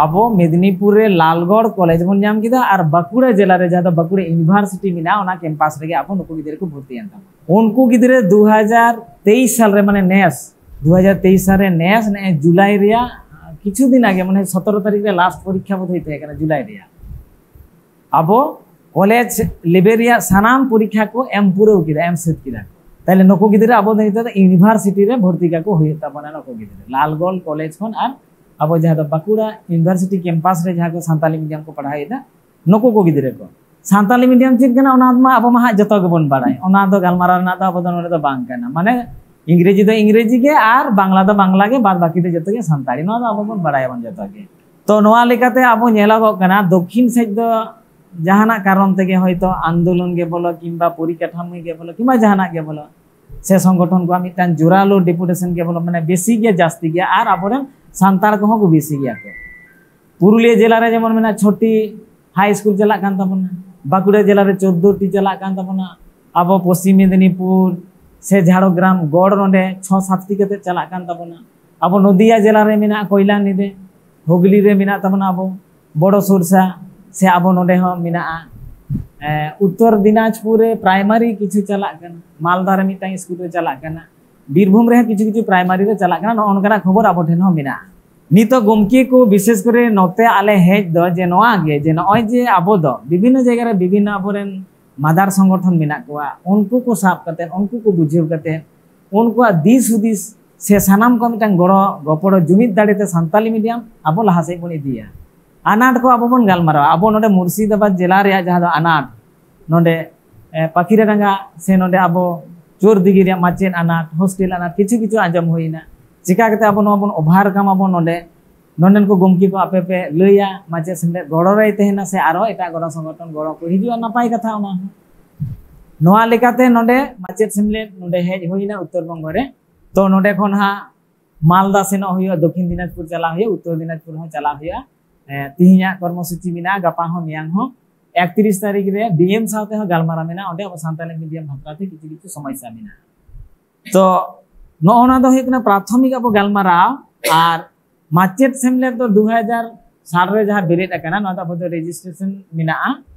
ᱟᱵᱚ ᱢᱮᱫᱽᱱᱤᱯᱩᱨ ᱨᱮ ᱞᱟᱞᱜᱚᱲ ᱠᱚᱞᱮᱡᱽ ᱵᱚᱱ ᱧᱟᱢ ᱠᱮᱫᱟ ᱟᱨ ᱵᱟᱸᱠᱩᱲᱟ ᱡᱮᱞᱟ ᱨᱮ ᱡᱟᱦᱟᱸ ᱫᱚ ᱵᱟᱸᱠᱩᱲᱟ ᱤᱭᱩᱱᱤᱵᱷᱟᱨᱥᱤᱴᱤ ᱢᱮᱱᱟᱜᱼᱟ, ᱚᱱᱟ ᱠᱮᱢᱯᱟᱥ ᱨᱮᱜᱮ ᱟᱵᱚ ᱱᱩᱠᱩ ᱜᱤᱫᱽᱨᱟᱹ ᱠᱚ ᱵᱷᱚᱨᱛᱤᱭᱮᱱ ᱛᱟᱵᱚᱱᱟ᱾ ᱩᱱᱠᱩ ᱜᱤᱫᱽᱨᱟᱹ ᱫᱩ ᱦᱟᱡᱟᱨ ᱛᱮᱭᱤᱥ ᱥᱟᱞ ᱨᱮ, ᱢᱟᱱᱮ ᱱᱮᱥ ᱫᱩ ᱦᱟᱡᱟᱨ ᱛᱮᱭᱤᱥ ᱥᱟᱞ ᱨᱮ, ᱱᱮᱥ ᱱᱮᱜᱼᱮ ᱡᱩᱞᱟᱭ ᱨᱮᱭᱟᱜ ᱠᱤᱪᱷᱩ ᱫᱤᱱ ᱟᱜᱮ, ᱢᱟᱱᱮ ᱥᱚᱛᱨᱚ ᱛᱟᱹᱨᱤᱠᱷ ᱨᱮ ᱞᱟᱥᱴ ᱯᱚᱨᱤᱠᱠᱷᱟ ᱵᱳᱫᱷᱚᱭ ᱛᱟᱦᱮᱸ ᱠᱟᱱᱟ ᱡᱩᱞᱟᱭ ᱨᱮᱭᱟᱜ, ᱟᱵᱚ ᱠᱚᱞᱮᱡᱽ ᱞᱮᱵᱮᱞ ᱨᱮᱭᱟᱜ ᱥᱟᱱᱟᱢ ᱯᱚᱨᱤᱠᱠᱷᱟ ᱠᱚ ᱮᱢ ᱯᱩᱨᱟᱹᱣ ᱠᱮᱫᱟ, ᱮᱢ ᱥᱟᱹᱛ ᱠᱮᱫᱟ ᱠᱚ᱾ ᱛᱟᱦᱞᱮ ᱱᱩᱠᱩ ᱜᱤᱫᱽᱨᱟᱹ ᱟᱵᱚ ᱫᱚ ᱱᱤᱛᱚᱜ ᱫᱚ ᱤᱭᱩᱱᱤᱵᱷᱟᱨᱥᱤᱴᱤ ᱨᱮ ᱵᱷᱚᱨᱛᱤ ᱠᱟᱠᱚ ᱦᱩᱭᱩᱜ ᱛᱟᱵᱚᱱᱟ᱾ ᱱᱩᱠᱩ ᱜᱤᱫᱽᱨᱟᱹ ᱞᱟᱞᱜᱚᱲ ᱠᱚᱞᱮᱡᱽ ᱠᱷᱚᱱ ᱟᱨ ᱟᱵᱚ ᱡᱟᱦᱟᱸ ᱫᱚ ᱵᱟᱸᱠᱩᱲᱟ ᱤᱭᱩᱱᱤᱵᱷᱟᱨᱥᱤᱴᱤ ᱠᱮᱢᱯᱟᱥ ᱨᱮ ᱡᱟᱦᱟᱸ ᱠᱚ ᱥᱟᱱᱛᱟᱞᱤ ᱢᱤᱰᱤᱭᱟᱢ ᱠᱚ ᱯᱟᱲᱦᱟᱣ ᱮᱫᱟ, ᱱᱩᱠᱩ ᱠᱚ ᱜᱤᱫᱽᱨᱟᱹ ᱠᱚ ᱥᱟᱱᱛᱟᱞᱤ ᱢᱤᱰᱤᱭᱟᱢ ᱪᱮᱫ ᱠᱟᱱᱟ, ᱚᱱᱟ ᱢᱟ ᱟᱵᱚ ᱢᱟ ᱦᱟᱸᱜ ᱡᱚᱛᱚ ᱜᱮᱵᱚᱱ ᱵᱟᱲᱟᱭ, ᱚᱱᱟ ᱫᱚ ᱜᱟᱞᱢᱟᱨᱟᱣ ᱨᱮᱱᱟᱜ ᱫᱚ ᱟᱵᱚ ᱫᱚ ᱱᱚᱰᱮ ᱫᱚ ᱵᱟᱝ ᱠᱟᱱᱟ᱾ ᱢᱟᱱᱮ ᱤᱝᱨᱮᱡᱤ ᱫᱚ ᱤᱝᱨᱮᱡᱤ ᱜᱮ ᱟᱨ ᱵᱟᱝᱞᱟ ᱫᱚ ᱵᱟᱝᱞᱟ ᱜᱮ, ᱵᱟᱫ ᱵᱟᱹᱠᱤ ᱫᱚ ᱡᱚᱛᱚ ᱜᱮ ᱥᱟᱱᱛᱟᱲᱤ, ᱱᱚᱣᱟ ᱫᱚ ᱟᱵᱚ ᱵᱚᱱ ᱵᱟᱲᱟᱭᱟᱵᱚᱱ ᱡᱚᱛᱚ ᱜᱮ᱾ ᱛᱚ ᱱᱚᱣᱟ ᱞᱮᱠᱟᱛᱮ ᱟᱵᱚ ᱧᱮᱞᱚᱜᱚᱜ ᱠᱟᱱᱟ ᱫᱚᱠᱷᱤᱱ ᱥᱮᱫ ᱫᱚ ᱡᱟᱦᱟᱱᱟᱜ ᱠᱟᱨᱚᱱ ᱛᱮᱜᱮ ᱦᱚᱭᱛᱳ ᱟᱱᱫᱳᱞᱚᱱ ᱜᱮ ᱵᱚᱞᱚ ᱠᱤᱝᱵᱟ ᱯᱚᱨᱤᱠᱟᱴᱷᱟᱢᱳ ᱜᱮ ᱵᱚᱞᱚ ᱠᱤᱝᱵᱟ ᱡᱟᱦᱟᱱᱟᱜ ᱜᱮ ᱵᱚᱞᱚ, ᱥᱮ ᱥᱚᱝᱜᱚᱴᱷᱚᱱ ᱠᱚᱣᱟᱜ ᱢᱤᱫᱴᱟᱝ ᱡᱳᱨᱟᱞᱳ ᱰᱮᱯᱩᱴᱮᱥᱚᱱ ᱠᱮᱵᱚᱞ ᱢᱟᱱᱮ ᱵᱮᱥᱤ ᱜᱮᱭᱟ, ᱡᱟᱹᱥᱛᱤ ᱜᱮᱭᱟ, ᱟᱨ ᱟᱵᱚᱨᱮᱱ ᱥᱟᱱᱛᱟᱲ ᱠᱚᱦᱚᱸ ᱠᱚ ᱵᱮᱥᱤ ᱜᱮᱭᱟ ᱠᱚ᱾ ᱯᱩᱨᱩᱞᱤᱭᱟᱹ ᱡᱮᱞᱟ ᱨᱮ ᱡᱮᱢᱚᱱ ᱢᱮᱱᱟᱜᱼᱟ, ᱪᱷᱚᱴᱤ ᱦᱟᱭ ᱥᱠᱩᱞ ᱪᱟᱞᱟᱜ ᱠᱟᱱ ᱛᱟᱵᱚᱱᱟ, ᱵᱟᱸᱠᱩᱲᱟ ᱡᱮᱞᱟ ᱨᱮ ᱪᱳᱫᱽᱫᱳ ᱴᱤ ᱪᱟᱞᱟᱜ ᱠᱟᱱ ᱛᱟᱵᱚᱱᱟ, ᱟᱵᱚ ᱯᱚᱥᱪᱤᱢ ᱢᱮᱫᱽᱱᱤᱯᱩᱨ ᱥᱮ ᱡᱷᱟᱲᱜᱨᱟᱢ ᱜᱚᱲ ᱱᱚᱰᱮ ᱪᱷᱚ ᱥᱟᱛ ᱴᱤ ᱠᱟᱛᱮ ᱪᱟᱞᱟᱜ ᱠᱟᱱ ᱛᱟᱵᱚᱱᱟ, ᱟᱵᱚ ᱱᱚᱫᱤᱭᱟ ᱡᱮᱞᱟ ᱨᱮ ᱢᱮᱱᱟᱜᱼᱟ ᱠᱚᱭᱞᱟᱱᱤ ᱨᱮ, ᱦᱩᱜᱽᱞᱤ ᱨᱮ ᱢᱮᱱᱟᱜ ᱛᱟᱵᱚᱱᱟ ᱟᱵᱚ ᱵᱚᱲᱚ ᱥᱚᱨᱥᱟ, ᱥᱮ ᱟᱵᱚ ᱱᱚᱰᱮ ᱦᱚᱸ ᱢᱮᱱᱟᱜᱼᱟ᱾ ᱮ, ᱩᱛᱛᱚᱨ ᱫᱤᱱᱟᱡᱽᱯᱩᱨ ᱨᱮ ᱯᱨᱟᱭᱢᱟᱨᱤ ᱠᱤᱪᱷᱩ ᱪᱟᱞᱟᱜ ᱠᱟᱱᱟ, ᱢᱟᱞᱫᱟ ᱨᱮ ᱢᱤᱫᱴᱟᱝ ᱥᱠᱩᱞ ᱨᱮ ᱪᱟᱞᱟᱜ ᱠᱟᱱᱟ, ᱵᱤᱨᱵᱷᱩᱢ ᱨᱮᱦᱚᱸ ᱠᱤᱪᱷᱩ ᱠᱤᱪᱷᱩ ᱯᱨᱟᱭᱢᱟᱨᱤ ᱨᱮ ᱪᱟᱞᱟᱜ ᱠᱟᱱᱟ᱾ ᱱᱚᱜᱼᱚ ᱱᱚᱝᱠᱟᱱᱟᱜ ᱠᱷᱚᱵᱚᱨ ᱟᱵᱚ ᱴᱷᱮᱱ ᱦᱚᱸ ᱢᱮᱱᱟᱜᱼᱟ᱾ ᱱᱤᱛᱚᱜ ᱜᱚᱢᱠᱮ ᱠᱚ ᱵᱤᱥᱮᱥ ᱠᱚᱨᱮ ᱱᱚᱛᱮ ᱟᱞᱮ ᱦᱮᱡ ᱫᱚ ᱡᱮ ᱱᱚᱣᱟ ᱜᱮ, ᱡᱮ ᱱᱚᱜᱼᱚᱭ ᱡᱮ ᱟᱵᱚ ᱫᱚ ᱵᱤᱵᱷᱤᱱᱱᱚ ᱡᱟᱭᱜᱟ ᱨᱮ ᱵᱤᱵᱷᱤᱱᱱᱚ ᱟᱵᱚᱨᱮᱱ ᱢᱟᱫᱟᱨ ᱥᱚᱝᱜᱚᱴᱷᱚᱱ ᱢᱮᱱᱟᱜ ᱠᱚᱣᱟ, ᱩᱱᱠᱩ ᱠᱚ ᱥᱟᱵ ᱠᱟᱛᱮ, ᱩᱱᱠᱩ ᱠᱚ ᱵᱩᱡᱷᱟᱹᱣ ᱠᱟᱛᱮ, ᱩᱱᱠᱩᱣᱟᱜ ᱫᱤᱥ ᱦᱩᱫᱤᱥ ᱥᱮ ᱥᱟᱱᱟᱢ ᱠᱚ ᱢᱤᱫᱴᱟᱝ ᱜᱚᱲᱚ ᱜᱚᱯᱚᱲᱚ ᱡᱩᱢᱤᱫ ᱫᱟᱲᱮᱛᱮ ᱥᱟᱱᱛᱟᱞᱤ ᱢᱤᱰᱤᱭᱟᱢ ᱟᱵᱚ ᱞᱟᱦᱟ ᱥᱮᱫ ᱵᱚᱱ ᱤᱫᱤᱭᱟ᱾ ᱟᱱᱟᱴ ᱠᱚ ᱟᱵᱚ ᱵᱚᱱ ᱜᱟᱞᱢᱟᱨᱟᱣᱟ᱾ ᱟᱵᱚ ᱱᱚᱰᱮ ᱢᱩᱨᱥᱤᱫᱟᱵᱟᱫᱽ ᱡᱮᱞᱟ ᱨᱮᱭᱟᱜ ᱡᱟᱦᱟᱸ ᱫᱚ ᱟᱱᱟᱴ, ᱱᱚᱰᱮ ᱮ, ᱯᱟᱠᱷᱤᱨᱟᱰᱟᱸᱜᱟ ᱥᱮ ᱱᱚᱰᱮ ᱟᱵᱚ ᱪᱳᱨᱫᱤᱜᱷᱤ ᱨᱮᱭᱟᱜ ᱢᱟᱪᱮᱫ ᱟᱱᱟᱴ, ᱦᱳᱥᱴᱮᱞ ᱟᱱᱟᱴ, ᱠᱤᱪᱷᱩ ᱠᱤᱪᱷᱩ ᱟᱸᱡᱚᱢ ᱦᱩᱭᱱᱟ᱾ ᱪᱤᱠᱟ ᱠᱟᱛᱮ ᱟᱵᱚ ᱱᱚᱣᱟ ᱵᱚᱱ ᱳᱵᱷᱟᱨᱠᱟᱢ ᱟᱵᱚᱱ, ᱱᱚᱰᱮ ᱱᱚᱰᱮᱱ ᱠᱚ ᱜᱚᱢᱠᱮ ᱠᱚ ᱟᱯᱮ ᱯᱮ ᱞᱟᱹᱭᱟ, ᱢᱟᱪᱮᱫ ᱥᱮᱢᱞᱮᱫ ᱜᱚᱲᱚ ᱨᱮᱭ ᱛᱟᱦᱮᱱᱟ ᱥᱮ ᱟᱨᱦᱚᱸ ᱮᱴᱟᱜ ᱜᱚᱲᱚ ᱥᱚᱝᱜᱚᱴᱷᱚᱱ ᱜᱚᱲᱚ ᱠᱚ ᱦᱤᱡᱩᱜᱼᱟ, ᱱᱟᱯᱟᱭ ᱠᱟᱛᱷᱟ ᱚᱱᱟ ᱦᱚᱸ᱾ ᱱᱚᱣᱟ ᱞᱮᱠᱟᱛᱮ ᱱᱚᱰᱮ ᱢᱟᱪᱮᱫ ᱥᱮᱢᱞᱮᱫ ᱱᱚᱰᱮ ᱦᱮᱡ ᱦᱩᱭᱱᱟ ᱩᱛᱛᱚᱨ ᱵᱚᱝᱜᱚ ᱨᱮ᱾ ᱛᱚ ᱱᱚᱰᱮ ᱠᱷᱚᱱ ᱦᱟᱸᱜ ᱢᱟᱞᱫᱟ ᱥᱮᱱᱚᱜ ᱦᱩᱭᱩᱜᱼᱟ, ᱫᱚᱠᱷᱤᱱ ᱫᱤᱱᱟᱡᱽᱯᱩᱨ ᱪᱟᱞᱟᱜ ᱦᱩᱭᱩᱜᱼᱟ, ᱩᱛᱛᱚᱨ ᱫᱤᱱᱟᱡᱽᱯᱩᱨ ᱦᱚᱸ ᱪᱟᱞᱟᱜ ᱦᱩᱭᱩᱜᱼᱟ᱾ ᱮ, ᱛᱤᱦᱤᱧᱟᱜ ᱠᱚᱨᱢᱚᱥᱩᱪᱤ ᱢᱮᱱᱟᱜᱼᱟ, ᱜᱟᱯᱟ ᱦᱚᱸ ᱢᱮᱭᱟᱝ ᱦᱚᱸ᱾ ᱮᱠᱛᱨᱤᱥ ᱛᱟᱹᱨᱤᱠᱷ ᱨᱮ ᱰᱤ ᱮᱢ ᱥᱟᱶᱛᱮ ᱦᱚᱸ ᱜᱟᱞᱢᱟᱨᱟᱣ ᱢᱮᱱᱟᱜᱼᱟ, ᱚᱸᱰᱮ ᱟᱵᱚ ᱥᱟᱱᱛᱟᱲᱤ ᱢᱤᱰᱤᱭᱟᱢ ᱵᱟᱠᱷᱨᱟ ᱛᱮ ᱠᱤᱪᱷᱩ ᱠᱤᱪᱷᱩ ᱥᱚᱢᱚᱥᱥᱟ ᱢᱮᱱᱟᱜᱼᱟ᱾ ᱛᱚ ᱱᱚᱜᱼᱚ ᱱᱚᱣᱟ ᱫᱚ ᱦᱩᱭᱩᱜ ᱠᱟᱱᱟ ᱯᱨᱟᱛᱷᱚᱢᱤᱠ ᱟᱵᱚ ᱜᱟᱞᱢᱟᱨᱟᱣ᱾ ᱟᱨ ᱢᱟᱪᱮᱫ ᱥᱮᱢᱞᱮᱫ ᱫᱚ ᱫᱩ ᱦᱟᱡᱟᱨ ᱥᱟᱞ ᱨᱮ ᱡᱟᱦᱟᱸ ᱵᱮᱨᱮᱫ ᱟᱠᱟᱱᱟ, ᱱᱚᱣᱟ ᱫᱚ ᱟᱵᱚ ᱫᱚ ᱨᱮᱡᱤᱥᱴᱨᱮᱥᱚᱱ ᱢᱮᱱᱟᱜᱼᱟ᱾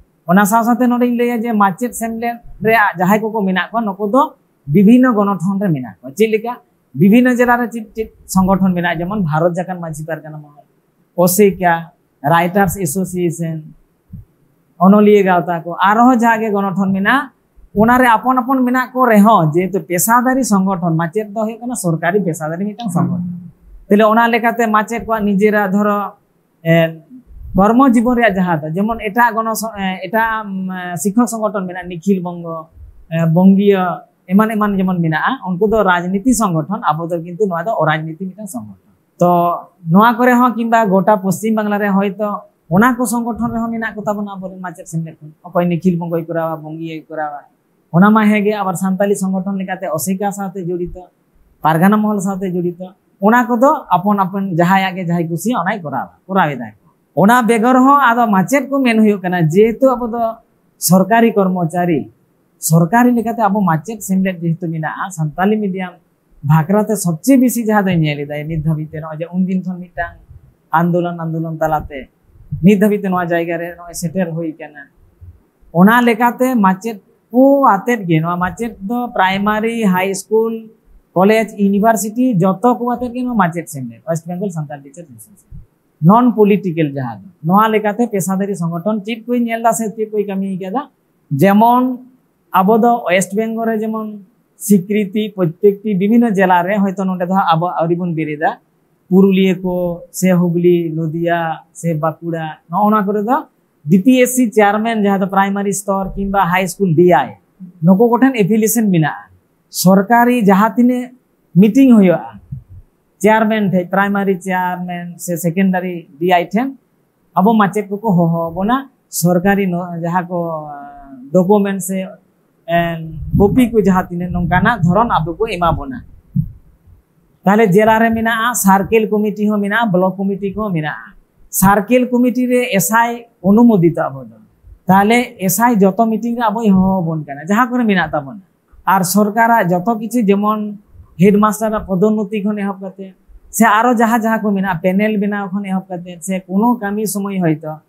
ᱚᱱᱟ ᱥᱟᱶ ᱥᱟᱶᱛᱮ ᱱᱚᱰᱮᱧ ᱞᱟᱹᱭᱟ ᱡᱮ ᱢᱟᱪᱮᱫ ᱥᱮᱢᱞᱮᱫ ᱨᱮ ᱡᱟᱦᱟᱸᱭ ᱠᱚᱠᱚ ᱢᱮᱱᱟᱜ ᱠᱚᱣᱟ, ᱱᱩᱠᱩ ᱫᱚ ᱵᱤᱵᱷᱤᱱᱱᱚ ᱜᱚᱱᱚᱴᱷᱚᱱ ᱨᱮ ᱢᱮᱱᱟᱜ ᱠᱚᱣᱟ᱾ ᱪᱮᱫ ᱞᱮᱠᱟ? ᱵᱤᱵᱷᱤᱱᱱᱚ ᱡᱮᱞᱟ ᱨᱮ ᱪᱮᱫ ᱪᱮᱫ ᱥᱚᱝᱜᱚᱴᱷᱚᱱ ᱢᱮᱱᱟᱜᱼᱟ, ᱡᱮᱢᱚᱱ ᱵᱷᱟᱨᱚᱛ ᱡᱟᱠᱟᱛ ᱢᱟᱹᱡᱷᱤ ᱯᱟᱨᱜᱟᱱᱟ ᱢᱚᱦᱚᱞ, ᱚᱥᱮᱠᱟ, ᱨᱟᱭᱴᱟᱨᱥ ᱮᱥᱳᱥᱤᱭᱮᱥᱚᱱ, ᱚᱱᱚᱞᱤᱭᱟᱹ ᱜᱟᱶᱛᱟ ᱠᱚ, ᱟᱨᱦᱚᱸ ᱡᱟᱦᱟᱸ ᱜᱮ ᱜᱚᱱᱚᱴᱷᱚᱱ ᱢᱮᱱᱟᱜ, ᱚᱱᱟᱨᱮ ᱟᱯᱚᱱ ᱟᱯᱚᱱ ᱢᱮᱱᱟᱜ ᱠᱚ ᱨᱮᱦᱚᱸ, ᱡᱮᱦᱮᱛᱩ ᱯᱮᱥᱟᱫᱟᱨᱤ ᱥᱚᱝᱜᱚᱴᱷᱚᱱ, ᱢᱟᱪᱮᱫ ᱫᱚ ᱦᱩᱭᱩᱜ ᱠᱟᱱᱟ ᱥᱚᱨᱠᱟᱨᱤ ᱯᱮᱥᱟᱫᱟᱨᱤ ᱢᱤᱫᱴᱟᱝ ᱥᱚᱝᱜᱚᱴᱷᱚᱱ᱾ ᱛᱟᱦᱞᱮ ᱚᱱᱟ ᱞᱮᱠᱟᱛᱮ ᱢᱟᱪᱮᱫ ᱠᱚᱣᱟᱜ ᱱᱤᱡᱮᱨᱟᱜ ᱫᱷᱚᱨᱚ, ᱮ, ᱠᱚᱨᱢᱚ ᱡᱤᱵᱚᱱ ᱨᱮᱭᱟᱜ ᱡᱟᱦᱟᱸ ᱫᱚ, ᱡᱮᱢᱚᱱ ᱮᱴᱟᱜ ᱜᱚᱱᱚ ᱥᱚ-, ᱮ, ᱮᱴᱟᱜ, ᱩᱢ, ᱮ, ᱥᱤᱠᱠᱷᱚᱠ ᱥᱚᱝᱜᱚᱴᱷᱚᱱ ᱢᱮᱱᱟᱜᱼᱟ, ᱱᱤᱠᱷᱤᱞ ᱵᱚᱝᱜᱚ, ᱮ, ᱵᱚᱝᱜᱤᱭᱚ, ᱮᱢᱟᱱ ᱮᱢᱟᱱ ᱡᱮᱢᱚᱱ ᱢᱮᱱᱟᱜᱼᱟ, ᱩᱱᱠᱩ ᱫᱚ ᱨᱟᱡᱽᱱᱤᱛᱤ ᱥᱚᱝᱜᱚᱴᱷᱚᱱ, ᱟᱵᱚ ᱫᱚ ᱠᱤᱱᱛᱩ ᱱᱚᱣᱟ ᱫᱚ ᱚᱨᱟᱡᱽᱱᱤᱛᱤ ᱢᱤᱫᱴᱟᱝ ᱥᱚᱝᱜᱚᱴᱷᱚᱱ᱾ ᱛᱚ ᱱᱚᱣᱟ ᱠᱚᱨᱮ ᱦᱚᱸ ᱠᱤᱝᱵᱟ ᱜᱚᱴᱟ ᱯᱚᱥᱪᱤᱢ ᱵᱟᱝᱞᱟ ᱨᱮ ᱦᱚᱭᱛᱚ ᱚᱱᱟ ᱠᱚ ᱥᱚᱝᱜᱚᱴᱷᱚᱱ ᱨᱮᱦᱚᱸ ᱢᱮᱱᱟᱜ ᱠᱚ ᱛᱟᱵᱚᱱᱟ ᱟᱵᱚᱨᱮᱱ ᱢᱟᱪᱮᱫ ᱥᱮᱢᱞᱮᱫ ᱠᱚ, ᱚᱠᱚᱭ ᱱᱤᱠᱷᱤᱞ ᱵᱚᱝᱜᱚᱭ ᱠᱚᱨᱟᱣᱟ, ᱵᱚᱝᱜᱤᱭᱟᱭ ᱠᱚᱨᱟᱣᱟ, ᱚᱱᱟ ᱢᱟ ᱦᱮᱸᱜᱮ, ᱟᱵᱟᱨ ᱥᱟᱱᱛᱟᱞᱤ ᱥᱚᱝᱜᱚᱴᱷᱚᱱ ᱞᱮᱠᱟᱛᱮ ᱚᱥᱮᱠᱟ ᱥᱟᱶᱛᱮ ᱡᱚᱲᱤᱛᱚ, ᱯᱟᱨᱜᱟᱱᱟ ᱢᱚᱦᱚᱞ ᱥᱟᱶᱛᱮ ᱡᱚᱲᱤᱛᱚ, ᱚᱱᱟ ᱠᱚᱫᱚ ᱟᱯᱚᱱ ᱟᱯᱚᱱ ᱡᱟᱦᱟᱸᱭᱟᱜ ᱜᱮ ᱡᱟᱦᱟᱸᱭ ᱠᱩᱥᱤᱭᱟᱜ ᱚᱱᱟᱭ ᱠᱚᱨᱟᱣᱟ, ᱠᱚᱨᱟᱣ ᱮᱫᱟᱭ᱾ ᱚᱱᱟ ᱵᱮᱜᱚᱨ ᱦᱚᱸ ᱟᱫᱚ ᱢᱟᱪᱮᱫ ᱠᱚ ᱢᱮᱱ ᱦᱩᱭᱩᱜ ᱠᱟᱱᱟ, ᱡᱮᱦᱮᱛᱩ ᱟᱵᱚ ᱫᱚ ᱥᱚᱨᱠᱟᱨᱤ ᱠᱚᱨᱢᱚᱪᱟᱨᱤ, ᱥᱚᱨᱠᱟᱨᱤ ᱞᱮᱠᱟᱛᱮ ᱟᱵᱚ ᱢᱟᱪᱮᱫ ᱥᱮᱢᱞᱮᱫ ᱡᱮᱦᱮᱛᱩ ᱢᱮᱱᱟᱜᱼᱟ, ᱥᱟᱱᱛᱟᱞᱤ ᱢᱤᱰᱤᱭᱟᱢ ᱵᱷᱟᱠᱨᱟ ᱛᱮ ᱥᱚᱵᱪᱮᱭᱮ ᱵᱮᱥᱤ ᱡᱟᱦᱟᱸ ᱫᱚᱧ ᱧᱮᱞ ᱮᱫᱟ ᱱᱤᱛ ᱫᱷᱟᱹᱵᱤᱡ ᱛᱮ, ᱱᱚᱜᱼᱚᱭ ᱡᱮ ᱩᱱᱫᱤᱱ ᱠᱷᱚᱱ ᱢᱤᱫᱴᱟᱝ ᱟᱱᱫᱳᱞᱚᱱ, ᱟᱱᱫᱳᱞᱚᱱ ᱛᱟᱞᱟᱛᱮ ᱱᱤᱛ ᱫᱷᱟᱹᱵᱤᱡ ᱛᱮ ᱱᱚᱣᱟ ᱡᱟᱭᱜᱟ ᱨᱮ ᱱᱚᱜᱼᱚᱭ ᱥᱮᱴᱮᱨ ᱦᱩᱭ ᱠᱟᱱᱟ᱾ ᱚᱱᱟ ᱞᱮᱠᱟᱛᱮ ᱢᱟᱪᱮᱫ ᱠᱚ ᱟᱛᱮᱫ ᱜᱮ, ᱱᱚᱣᱟ ᱢᱟᱪᱮᱫ ᱫᱚ ᱯᱨᱟᱭᱢᱟᱨᱤ, ᱦᱟᱭ ᱥᱠᱩᱞ, ᱠᱚᱞᱮᱡᱽ, ᱤᱭᱩᱱᱤᱵᱷᱟᱨᱥᱤᱴᱤ ᱡᱚᱛᱚ ᱠᱚ ᱟᱛᱮᱫ ᱜᱮ ᱱᱚᱣᱟ ᱢᱟᱪᱮᱫ ᱥᱮᱢᱞᱮᱫ, West Bengal Santal Teachers Association, ᱱᱚᱱ ᱯᱚᱞᱤᱴᱤᱠᱮᱞ ᱡᱟᱦᱟᱸ ᱫᱚ, ᱱᱚᱣᱟ ᱞᱮᱠᱟᱛᱮ ᱯᱮᱥᱟᱫᱟᱨᱤ ᱥᱚᱝᱜᱚᱴᱷᱚᱱ ᱪᱮᱫ ᱠᱚᱭ ᱧᱮᱞ ᱮᱫᱟ ᱥᱮ ᱪᱮᱫ ᱠᱚᱭ ᱠᱟᱹᱢᱤ ᱠᱟᱫᱟ, ᱡᱮᱢᱚᱱ ᱟᱵᱚ ᱫᱚ ᱳᱭᱮᱥᱴ ᱵᱮᱝᱜᱚᱞ ᱨᱮ ᱡᱮᱢᱚᱱ ᱥᱤᱠᱨᱤᱛᱤ ᱯᱨᱚᱛᱮᱠᱴᱤ ᱵᱤᱵᱷᱤᱱᱱᱚ ᱡᱮᱞᱟ ᱨᱮ ᱦᱚᱭᱛᱚ ᱱᱚᱰᱮ ᱫᱚ ᱦᱟᱸᱜ ᱟᱵᱚ ᱟᱹᱣᱨᱤ ᱵᱚᱱ ᱵᱮᱨᱮᱫᱟ, ᱯᱩᱨᱩᱞᱤᱭᱟᱹ ᱠᱚ ᱥᱮ ᱦᱩᱜᱽᱞᱤ, ᱱᱚᱫᱤᱭᱟ ᱥᱮ ᱵᱟᱸᱠᱩᱲᱟ, ᱱᱚᱜᱼᱚ ᱱᱚᱣᱟ ᱠᱚᱨᱮ ᱫᱚ ᱰᱤᱯᱤᱮᱥᱥᱤ ᱪᱮᱭᱟᱨᱢᱮᱱ ᱡᱟᱦᱟᱸ ᱫᱚ ᱯᱨᱟᱭᱢᱟᱨᱤ ᱥᱛᱚᱨ ᱠᱤᱝᱵᱟ ᱦᱟᱭ ᱥᱠᱩᱞ ᱰᱤᱟᱭ, ᱱᱩᱠᱩ ᱠᱚᱴᱷᱮᱱ ᱮᱯᱷᱤᱞᱤᱭᱮᱥᱚᱱ ᱢᱮᱱᱟᱜᱼᱟ᱾ ᱥᱚᱨᱠᱟᱨᱤ ᱡᱟᱦᱟᱸ ᱛᱤᱱᱟᱹᱜ ᱢᱤᱴᱤᱝ ᱦᱩᱭᱩᱜᱼᱟ ᱪᱮᱭᱟᱨᱢᱮᱱ ᱴᱷᱮᱱ, ᱯᱨᱟᱭᱢᱟᱨᱤ ᱪᱮᱭᱟᱨᱢᱮᱱ ᱥᱮ ᱥᱮᱠᱮᱱᱰᱟᱨᱤ ᱰᱤᱟᱭ ᱴᱷᱮᱱ, ᱟᱵᱚ ᱢᱟᱪᱮᱫ ᱠᱚᱠᱚ ᱦᱚᱦᱚ ᱟᱵᱚᱱᱟ, ᱥᱚᱨᱠᱟᱨᱤ ᱱᱚ-, ᱡᱟᱦᱟᱸ ᱠᱚ ᱰᱚᱠᱩᱢᱮᱱᱴ ᱥᱮ ᱮᱢ, ᱠᱚᱯᱤ ᱠᱚ ᱡᱟᱦᱟᱸ ᱛᱤᱱᱟᱹᱜ ᱱᱚᱝᱠᱟᱱᱟᱜ ᱫᱷᱚᱨᱚᱱ ᱟᱵᱚ ᱠᱚ ᱮᱢᱟ ᱵᱚᱱᱟ᱾ ᱛᱟᱦᱞᱮ ᱡᱮᱞᱟ ᱨᱮ ᱢᱮᱱᱟᱜᱼᱟ, ᱥᱟᱨᱠᱮᱞ ᱠᱚᱢᱤᱴᱤ ᱦᱚᱸ ᱢᱮᱱᱟᱜᱼᱟ, ᱵᱞᱚᱠ ᱠᱚᱢᱤᱴᱤ ᱠᱚᱦᱚᱸ ᱢᱮᱱᱟᱜᱼᱟ᱾ ᱥᱟᱨᱠᱮᱞ ᱠᱚᱢᱤᱴᱤ ᱨᱮ ᱮᱥᱟᱭ ᱚᱱᱩᱢᱳᱫᱤᱛᱚ ᱟᱵᱚ ᱫᱚ, ᱛᱟᱦᱞᱮ ᱮᱥᱟᱭ ᱡᱚᱛᱚ ᱢᱤᱴᱤᱝ ᱨᱮ ᱟᱵᱚᱭ ᱦᱚᱦᱚ ᱟᱵᱚᱱ ᱠᱟᱱᱟ ᱡᱟᱦᱟᱸ ᱠᱚᱨᱮ ᱢᱮᱱᱟᱜ ᱛᱟᱵᱚᱱᱟ᱾ ᱟᱨ ᱥᱚᱨᱠᱟᱨᱟᱜ ᱡᱚᱛᱚ ᱠᱤᱪᱷᱩ, ᱡᱮᱢᱚᱱ ᱦᱮᱰᱢᱟᱥᱴᱟᱨᱟᱜ ᱯᱚᱫᱳᱱᱱᱚᱛᱤ ᱠᱷᱚᱱ ᱮᱦᱚᱵ ᱠᱟᱛᱮ ᱥᱮ ᱟᱨᱚ ᱡᱟᱦᱟᱸ ᱡᱟᱦᱟᱸ ᱠᱚ ᱢᱮᱱᱟᱜᱼᱟ, ᱯᱮᱱᱮᱞ ᱵᱮᱱᱟᱣ ᱠᱷᱚᱱ ᱮᱦᱚᱵ ᱠᱟᱛᱮ ᱥᱮ ᱠᱳᱱᱳ ᱠᱟᱹᱢᱤ ᱥᱚᱢᱚᱭ ᱦᱚᱭᱛᱚ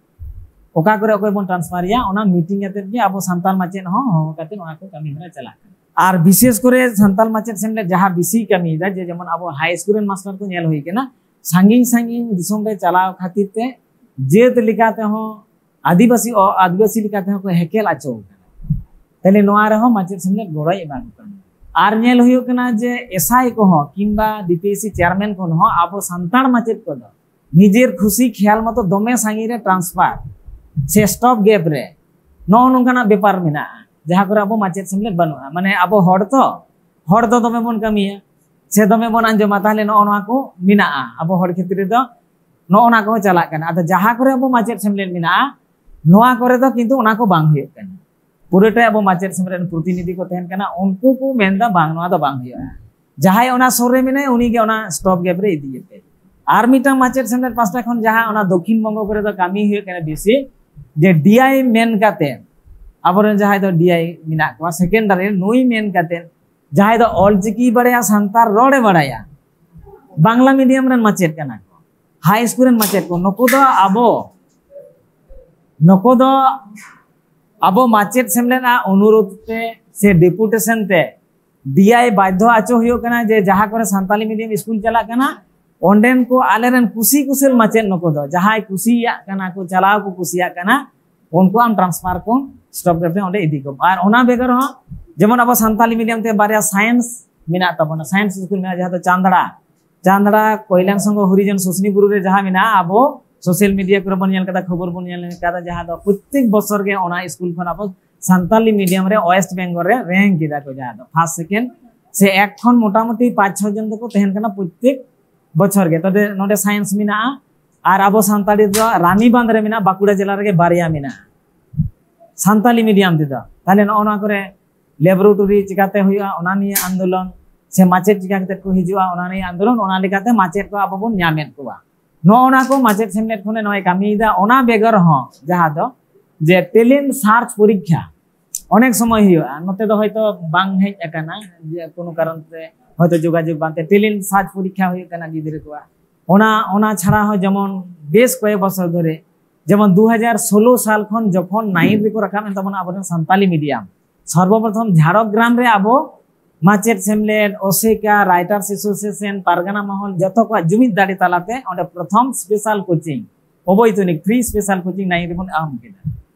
ᱚᱠᱟ ᱠᱚᱨᱮ ᱚᱠᱚᱭ ᱵᱚᱱ ᱴᱨᱟᱱᱥᱯᱷᱟᱨ ᱮᱭᱟ, ᱚᱱᱟ ᱢᱤᱴᱤᱝ ᱠᱟᱛᱮ ᱜᱮ ᱟᱵᱚ ᱥᱟᱱᱛᱟᱲ ᱢᱟᱪᱮᱫ ᱦᱚᱸ ᱦᱚᱦᱚ ᱠᱟᱛᱮ ᱚᱱᱟ ᱠᱚ ᱠᱟᱹᱢᱤ ᱦᱚᱨᱟ ᱪᱟᱞᱟᱜ ᱠᱟᱱᱟ᱾ ᱟᱨ ᱵᱤᱥᱮᱥ ᱠᱚᱨᱮ ᱥᱟᱱᱛᱟᱲ ᱢᱟᱪᱮᱫ ᱥᱮᱢᱞᱮᱫ ᱡᱟᱦᱟᱸ ᱵᱮᱥᱤ ᱠᱟᱹᱢᱤᱭᱮᱫᱟ, ᱡᱮ ᱡᱮᱢᱚᱱ ᱟᱵᱚ ᱦᱟᱭ ᱥᱠᱩᱞ ᱨᱮᱱ ᱢᱟᱥᱴᱟᱨ ᱠᱚ ᱧᱮᱞ ᱦᱩᱭ ᱠᱟᱱᱟ, ᱥᱟᱺᱜᱤᱧ ᱥᱟᱺᱜᱤᱧ ᱫᱤᱥᱚᱢ ᱨᱮ ᱪᱟᱞᱟᱣ ᱠᱷᱟᱹᱛᱤᱨ ᱛᱮ ᱡᱟᱹᱛ ᱞᱮᱠᱟ ᱛᱮᱦᱚᱸ, ᱟᱹᱫᱤᱵᱟᱹᱥᱤ, ᱚ-, ᱟᱹᱫᱤᱵᱟᱹᱥᱤ ᱞᱮᱠᱟ ᱛᱮᱦᱚᱸ ᱠᱚ ᱦᱮᱠᱮᱞ ᱟᱪᱚ ᱠᱟᱱᱟ᱾ ᱛᱟᱦᱞᱮ ᱱᱚᱣᱟ ᱨᱮᱦᱚᱸ ᱢᱟᱪᱮᱫ ᱥᱮᱢᱞᱮᱫ ᱜᱚᱲᱚᱭ ᱮᱢᱟ ᱠᱚ ᱠᱟᱱᱟ᱾ ᱟᱨ ᱧᱮᱞ ᱦᱩᱭᱩᱜ ᱠᱟᱱᱟ ᱡᱮ ᱮᱥᱟᱭ ᱠᱚᱦᱚᱸ ᱠᱤᱝᱵᱟ ᱰᱤᱯᱤᱮᱥᱥᱤ ᱪᱮᱭᱟᱨᱢᱮᱱ ᱠᱚᱦᱚᱸ ᱟᱵᱚ ᱥᱟᱱᱛᱟᱲ ᱢᱟᱪᱮᱫ ᱠᱚᱫᱚ ᱱᱤᱡᱮᱨ ᱠᱷᱩᱥᱤ ᱠᱷᱮᱭᱟᱞ ᱢᱚᱛᱚ ᱫᱚᱢᱮ ᱥᱟᱺᱜᱤᱧ ᱨᱮ ᱴᱨᱟᱱᱥᱯᱷᱟᱨ ᱥᱮ ᱥᱴᱚᱯ ᱜᱮᱯ ᱨᱮ, ᱱᱚᱜᱼᱚ ᱱᱚᱝᱠᱟᱱᱟᱜ ᱵᱮᱯᱟᱨ ᱢᱮᱱᱟᱜᱼᱟ, ᱡᱟᱦᱟᱸ ᱠᱚᱨᱮ ᱟᱵᱚ ᱢᱟᱪᱮᱫ ᱥᱮᱢᱞᱮᱫ ᱵᱟᱹᱱᱩᱜᱼᱟ᱾ ᱢᱟᱱᱮ ᱟᱵᱚ ᱦᱚᱲ ᱛᱚ, ᱦᱚᱲ ᱫᱚ ᱫᱚᱢᱮ ᱵᱚᱱ ᱠᱟᱹᱢᱤᱭᱟ ᱥᱮ ᱫᱚᱢᱮ ᱵᱚᱱ ᱟᱸᱡᱚᱢᱟ, ᱛᱟᱦᱞᱮ ᱱᱚᱜᱼᱚ ᱱᱚᱣᱟ ᱠᱚ ᱢᱮᱱᱟᱜᱼᱟ ᱟᱵᱚ ᱦᱚᱲ ᱠᱷᱮᱛᱨᱮ ᱫᱚ, ᱱᱚᱜᱼᱚ ᱱᱚᱣᱟ ᱠᱚᱦᱚᱸ ᱪᱟᱞᱟᱜ ᱠᱟᱱᱟ᱾ ᱟᱫᱚ ᱡᱟᱦᱟᱸ ᱠᱚᱨᱮ ᱟᱵᱚ ᱢᱟᱪᱮᱫ ᱥᱮᱢᱞᱮᱫ ᱢᱮᱱᱟᱜᱼᱟ, ᱱᱚᱣᱟ ᱠᱚᱨᱮ ᱫᱚ ᱠᱤᱱᱛᱩ ᱚᱱᱟ ᱠᱚ ᱵᱟᱝ ᱦᱩᱭᱩᱜ ᱠᱟᱱᱟ᱾ ᱯᱩᱨᱟᱹᱴᱟ ᱟᱵᱚ ᱢᱟᱪᱮᱫ ᱥᱮᱢᱞᱮᱫ ᱨᱮᱱ ᱯᱨᱚᱛᱤᱱᱤᱫᱷᱤ ᱠᱚ ᱛᱟᱦᱮᱱ ᱠᱟᱱᱟ, ᱩᱱᱠᱩ ᱠᱚ ᱢᱮᱱᱫᱟ ᱵᱟᱝ, ᱱᱚᱣᱟ ᱫᱚ ᱵᱟᱝ ᱦᱩᱭᱩᱜᱼᱟ, ᱡᱟᱦᱟᱸᱭ ᱚᱱᱟ ᱥᱩᱨ ᱨᱮ ᱢᱮᱱᱟᱭ ᱩᱱᱤᱜᱮ ᱚᱱᱟ ᱥᱴᱚᱯ ᱜᱮᱯ ᱨᱮ ᱤᱫᱤᱭᱮᱯᱮ᱾ ᱟᱨ ᱢᱤᱫᱴᱟᱝ ᱢᱟᱪᱮᱫ ᱥᱮᱢᱞᱮᱫ ᱯᱟᱥᱴᱟ ᱠᱷᱚᱱ ᱡᱟᱦᱟᱸ ᱚᱱᱟ ᱫᱚᱠᱠᱷᱤᱱ ᱵᱚᱝᱜᱚ ᱠᱚᱨᱮ ᱫᱚ ᱠᱟᱹᱢᱤ ᱦᱩᱭᱩᱜ ᱠᱟᱱᱟ ᱵᱮᱥᱤ, ᱡᱮ ᱰᱤᱟᱭ ᱢᱮᱱ ᱠᱟᱛᱮ, ᱟᱵᱚᱨᱮᱱ ᱡᱟᱦᱟᱸᱭ ᱫᱚ ᱰᱤᱟᱭ ᱢᱮᱱᱟᱜ ᱠᱚᱣᱟ ᱥᱮᱠᱮᱱᱰᱟᱨᱤ, ᱱᱩᱭ ᱢᱮᱱ ᱠᱟᱛᱮ ᱡᱟᱦᱟᱸᱭ ᱫᱚ ᱚᱞᱪᱤᱠᱤ ᱵᱟᱲᱟᱭᱟ, ᱥᱟᱱᱛᱟᱲ ᱨᱚᱲᱮ ᱵᱟᱲᱟᱭᱟ, ᱵᱟᱝᱞᱟ ᱢᱤᱰᱤᱭᱟᱢ ᱨᱮᱱ ᱢᱟᱪᱮᱫ ᱠᱟᱱᱟ ᱠᱚ, ᱦᱟᱭ ᱥᱠᱩᱞ ᱨᱮᱱ ᱢᱟᱪᱮᱫ ᱠᱚ, ᱱᱩᱠᱩ ᱫᱚ ᱟᱵᱚ, ᱱᱩᱠᱩ ᱫᱚ ᱟᱵᱚ ᱢᱟᱪᱮᱫ ᱥᱮᱢᱞᱮᱫ ᱟᱜ ᱚᱱᱩᱨᱳᱫᱷ ᱛᱮ ᱥᱮ ᱰᱮᱯᱩᱴᱮᱥᱚᱱ ᱛᱮ ᱰᱤᱟᱭ ᱵᱟᱫᱽᱫᱷᱚ ᱟᱪᱚ ᱦᱩᱭᱩᱜ ᱠᱟᱱᱟ ᱡᱮ ᱡᱟᱦᱟᱸ ᱠᱚᱨᱮ ᱥᱟᱱᱛᱟᱞᱤ ᱢᱤᱰᱤᱭᱟᱢ ᱥᱠᱩᱞ ᱪᱟᱞᱟᱜ ᱠᱟᱱᱟ, ᱚᱸᱰᱮᱱ ᱠᱚ ᱟᱞᱮᱨᱮᱱ ᱠᱩᱥᱤ ᱠᱩᱥᱟᱹᱞ ᱢᱟᱪᱮᱫ ᱱᱩᱠᱩ ᱫᱚ, ᱡᱟᱦᱟᱸᱭ ᱠᱩᱥᱤᱭᱟᱜ ᱠᱟᱱᱟ ᱠᱚ, ᱪᱟᱞᱟᱣ ᱠᱚ ᱠᱩᱥᱤᱭᱟᱜ ᱠᱟᱱᱟ, ᱩᱱᱠᱩ ᱟᱢ ᱴᱨᱟᱱᱥᱯᱷᱟᱨ ᱠᱚ ᱥᱴᱚᱯ ᱠᱟᱛᱮ ᱚᱸᱰᱮ ᱤᱫᱤ ᱠᱚᱢ᱾ ᱟᱨ ᱚᱱᱟ ᱵᱮᱜᱚᱨ ᱦᱚᱸ ᱡᱮᱢᱚᱱ ᱟᱵᱚ ᱥᱟᱱᱛᱟᱞᱤ ᱢᱤᱰᱤᱭᱟᱢ ᱛᱮ ᱵᱟᱨᱭᱟ ᱥᱟᱭᱮᱱᱥ ᱢᱮᱱᱟᱜ ᱛᱟᱵᱚᱱᱟ, ᱥᱟᱭᱮᱱᱥ ᱥᱠᱩᱞ ᱢᱮᱱᱟᱜᱼᱟ, ᱡᱟᱦᱟᱸ ᱫᱚ ᱪᱟᱸᱫᱲᱟ, ᱪᱟᱸᱫᱲᱟ ᱠᱚᱭᱞᱟᱝ ᱥᱚᱝᱜᱷᱚ ᱦᱚᱨᱤᱡᱚᱱ ᱥᱩᱥᱱᱤ ᱵᱩᱨᱩ ᱨᱮ ᱡᱟᱦᱟᱸ ᱢᱮᱱᱟᱜᱼᱟ, ᱟᱵᱚ ᱥᱳᱥᱟᱞ ᱢᱤᱰᱤᱭᱟ ᱠᱚᱨᱮ ᱵᱚᱱ ᱧᱮᱞ ᱠᱟᱫᱟ, ᱠᱷᱚᱵᱚᱨ ᱵᱚᱱ ᱧᱮᱞ ᱠᱟᱫᱟ, ᱡᱟᱦᱟᱸ ᱫᱚ ᱯᱨᱚᱛᱛᱮᱠ ᱵᱚᱪᱷᱚᱨ ᱜᱮ ᱚᱱᱟ ᱥᱠᱩᱞ ᱠᱷᱚᱱ ᱟᱵᱚ ᱥᱟᱱᱛᱟᱞᱤ ᱢᱤᱰᱤᱭᱟᱢ ᱨᱮ ᱳᱭᱮᱥᱴ ᱵᱮᱝᱜᱚᱞ ᱨᱮ ᱨᱮᱝᱠ ᱠᱮᱫᱟ ᱠᱚ, ᱡᱟᱦᱟᱸ ᱫᱚ ᱯᱷᱟᱥᱴ ᱥᱮᱠᱮᱱᱰ ᱥᱮ ᱮᱠ ᱠᱷᱚᱱ ᱢᱚᱴᱟᱢᱩᱴᱤ ᱯᱟᱸᱪ ᱪᱷᱚ ᱡᱚᱱ ᱫᱚᱠᱚ ᱛᱟᱦᱮᱱ ᱠᱟᱱᱟ ᱯᱨᱚᱛᱛᱮᱠ ᱵᱚᱪᱷᱚᱨ ᱜᱮ᱾ ᱛᱚᱵᱮ ᱱᱚᱰᱮ ᱥᱟᱭᱮᱱᱥ ᱢᱮᱱᱟᱜᱼᱟ, ᱟᱨ ᱟᱵᱚ ᱥᱟᱱᱛᱟᱲᱤ ᱫᱚ ᱨᱟᱱᱤᱵᱟᱸᱫᱷ ᱨᱮ ᱢᱮᱱᱟᱜᱼᱟ, ᱵᱟᱸᱠᱩᱲᱟ ᱡᱮᱞᱟ ᱨᱮᱜᱮ ᱵᱟᱨᱭᱟ ᱢᱮᱱᱟᱜᱼᱟ ᱥᱟᱱᱛᱟᱞᱤ ᱢᱤᱰᱤᱭᱟᱢ ᱛᱮᱫᱚ᱾ ᱛᱟᱦᱞᱮ ᱱᱚᱜᱼᱚ ᱱᱚᱣᱟ ᱠᱚᱨᱮ ᱞᱮᱵᱚᱨᱮᱴᱚᱨᱤ ᱪᱤᱠᱟᱛᱮ ᱦᱩᱭᱩᱜᱼᱟ, ᱚᱱᱟ ᱱᱤᱭᱮ ᱟᱱᱫᱳᱞᱚᱱ, ᱥᱮ ᱢᱟᱪᱮᱫ ᱪᱤᱠᱟ ᱠᱟᱛᱮ ᱠᱚ ᱦᱤᱡᱩᱜᱼᱟ, ᱚᱱᱟ ᱱᱤᱭᱮ ᱟᱱᱫᱳᱞᱚᱱ, ᱚᱱᱟ ᱞᱮᱠᱟᱛᱮ ᱢᱟᱪᱮᱫ ᱠᱚ ᱟᱵᱚ ᱵᱚᱱ ᱧᱟᱢᱮᱫ ᱠᱚᱣᱟ᱾ ᱱᱚᱜᱼᱚ ᱱᱟ ᱠᱚ ᱢᱟᱪᱮᱫ ᱥᱮᱢᱞᱮᱫ ᱠᱷᱚᱱᱮ ᱱᱚᱜᱼᱚᱭ ᱠᱟᱹᱢᱤᱭᱮᱫᱟ᱾ ᱚᱱᱟ ᱵᱮᱜᱚᱨ ᱦᱚᱸ ᱡᱟᱦᱟᱸ ᱫᱚ ᱡᱮ ᱴᱮᱞᱮᱱᱴ ᱥᱟᱨᱪ ᱯᱚᱨᱤᱠᱠᱷᱟ ᱚᱱᱮᱠ ᱥᱚᱢᱚᱭ ᱦᱩᱭᱩᱜᱼᱟ, ᱱᱚᱛᱮ ᱫᱚ ᱦᱚᱭᱛᱚ ᱵᱟᱝ ᱦᱮᱡ ᱟᱠᱟᱱᱟ, ᱡᱮ ᱠᱳᱱᱳ ᱠᱟᱨᱚᱱ ᱛᱮ ᱦᱚᱭᱛᱚ ᱡᱳᱜᱟᱡᱳᱜᱽ ᱵᱟᱝᱛᱮ ᱴᱮᱞᱮᱱᱴ ᱥᱟᱨᱪ ᱯᱚᱨᱤᱠᱠᱷᱟ ᱦᱩᱭᱩᱜ ᱠᱟᱱᱟ ᱜᱤᱫᱽᱨᱟᱹ ᱠᱚᱣᱟᱜ᱾ ᱚᱱᱟ, ᱚᱱᱟ ᱪᱷᱟᱲᱟ ᱦᱚᱸ ᱡᱮᱢᱚᱱ ᱵᱮᱥ ᱠᱚᱭᱮᱠ ᱵᱚᱪᱷᱚᱨ ᱫᱷᱚᱨᱮ, ᱡᱮᱢᱚᱱ ᱫᱩ ᱦᱟᱡᱟᱨ ᱥᱳᱞᱳ ᱥᱟᱞ ᱠᱷᱚᱱ ᱡᱚᱠᱷᱚᱱ ᱱᱟᱭᱤᱱ ᱨᱮᱠᱚ ᱨᱟᱠᱟᱵ ᱮᱱ ᱛᱟᱵᱚᱱᱟ ᱟᱵᱚᱨᱮᱱ ᱥᱟᱱᱛᱟᱞᱤ ᱢᱤᱰᱤᱭᱟᱢ, ᱥᱚᱨᱵᱚᱯᱨᱚᱛᱷᱚᱢ ᱡᱷᱟᱲᱜᱨᱟᱢ ᱨᱮ ᱟᱵᱚ ᱢᱟᱪᱮᱫ ᱥᱮᱢᱞᱮᱫ, ᱚᱥᱮᱠᱟ, ᱨᱟᱭᱴᱟᱨᱥ ᱮᱥᱳᱥᱤᱭᱮᱥᱚᱱ, ᱯᱟᱨᱜᱟᱱᱟ ᱢᱚᱦᱚᱞ, ᱡᱚᱛᱚ ᱠᱚᱣᱟᱜ ᱡᱩᱢᱤᱫ ᱫᱟᱲᱮ ᱛᱟᱞᱟᱛᱮ ᱚᱸᱰᱮ ᱯᱨᱚᱛᱷᱚᱢ ᱥᱯᱮᱥᱟᱞ ᱠᱳᱪᱤᱝ, ᱚᱵᱳᱭᱛᱚᱱᱤᱠ ᱯᱷᱨᱤ ᱥᱯᱮᱥᱟᱞ ᱠᱳᱪᱤᱝ ᱱᱟᱭᱤᱱ ᱨᱮᱵᱚᱱ ᱮᱦᱚᱵ ᱠᱮᱫᱟ᱾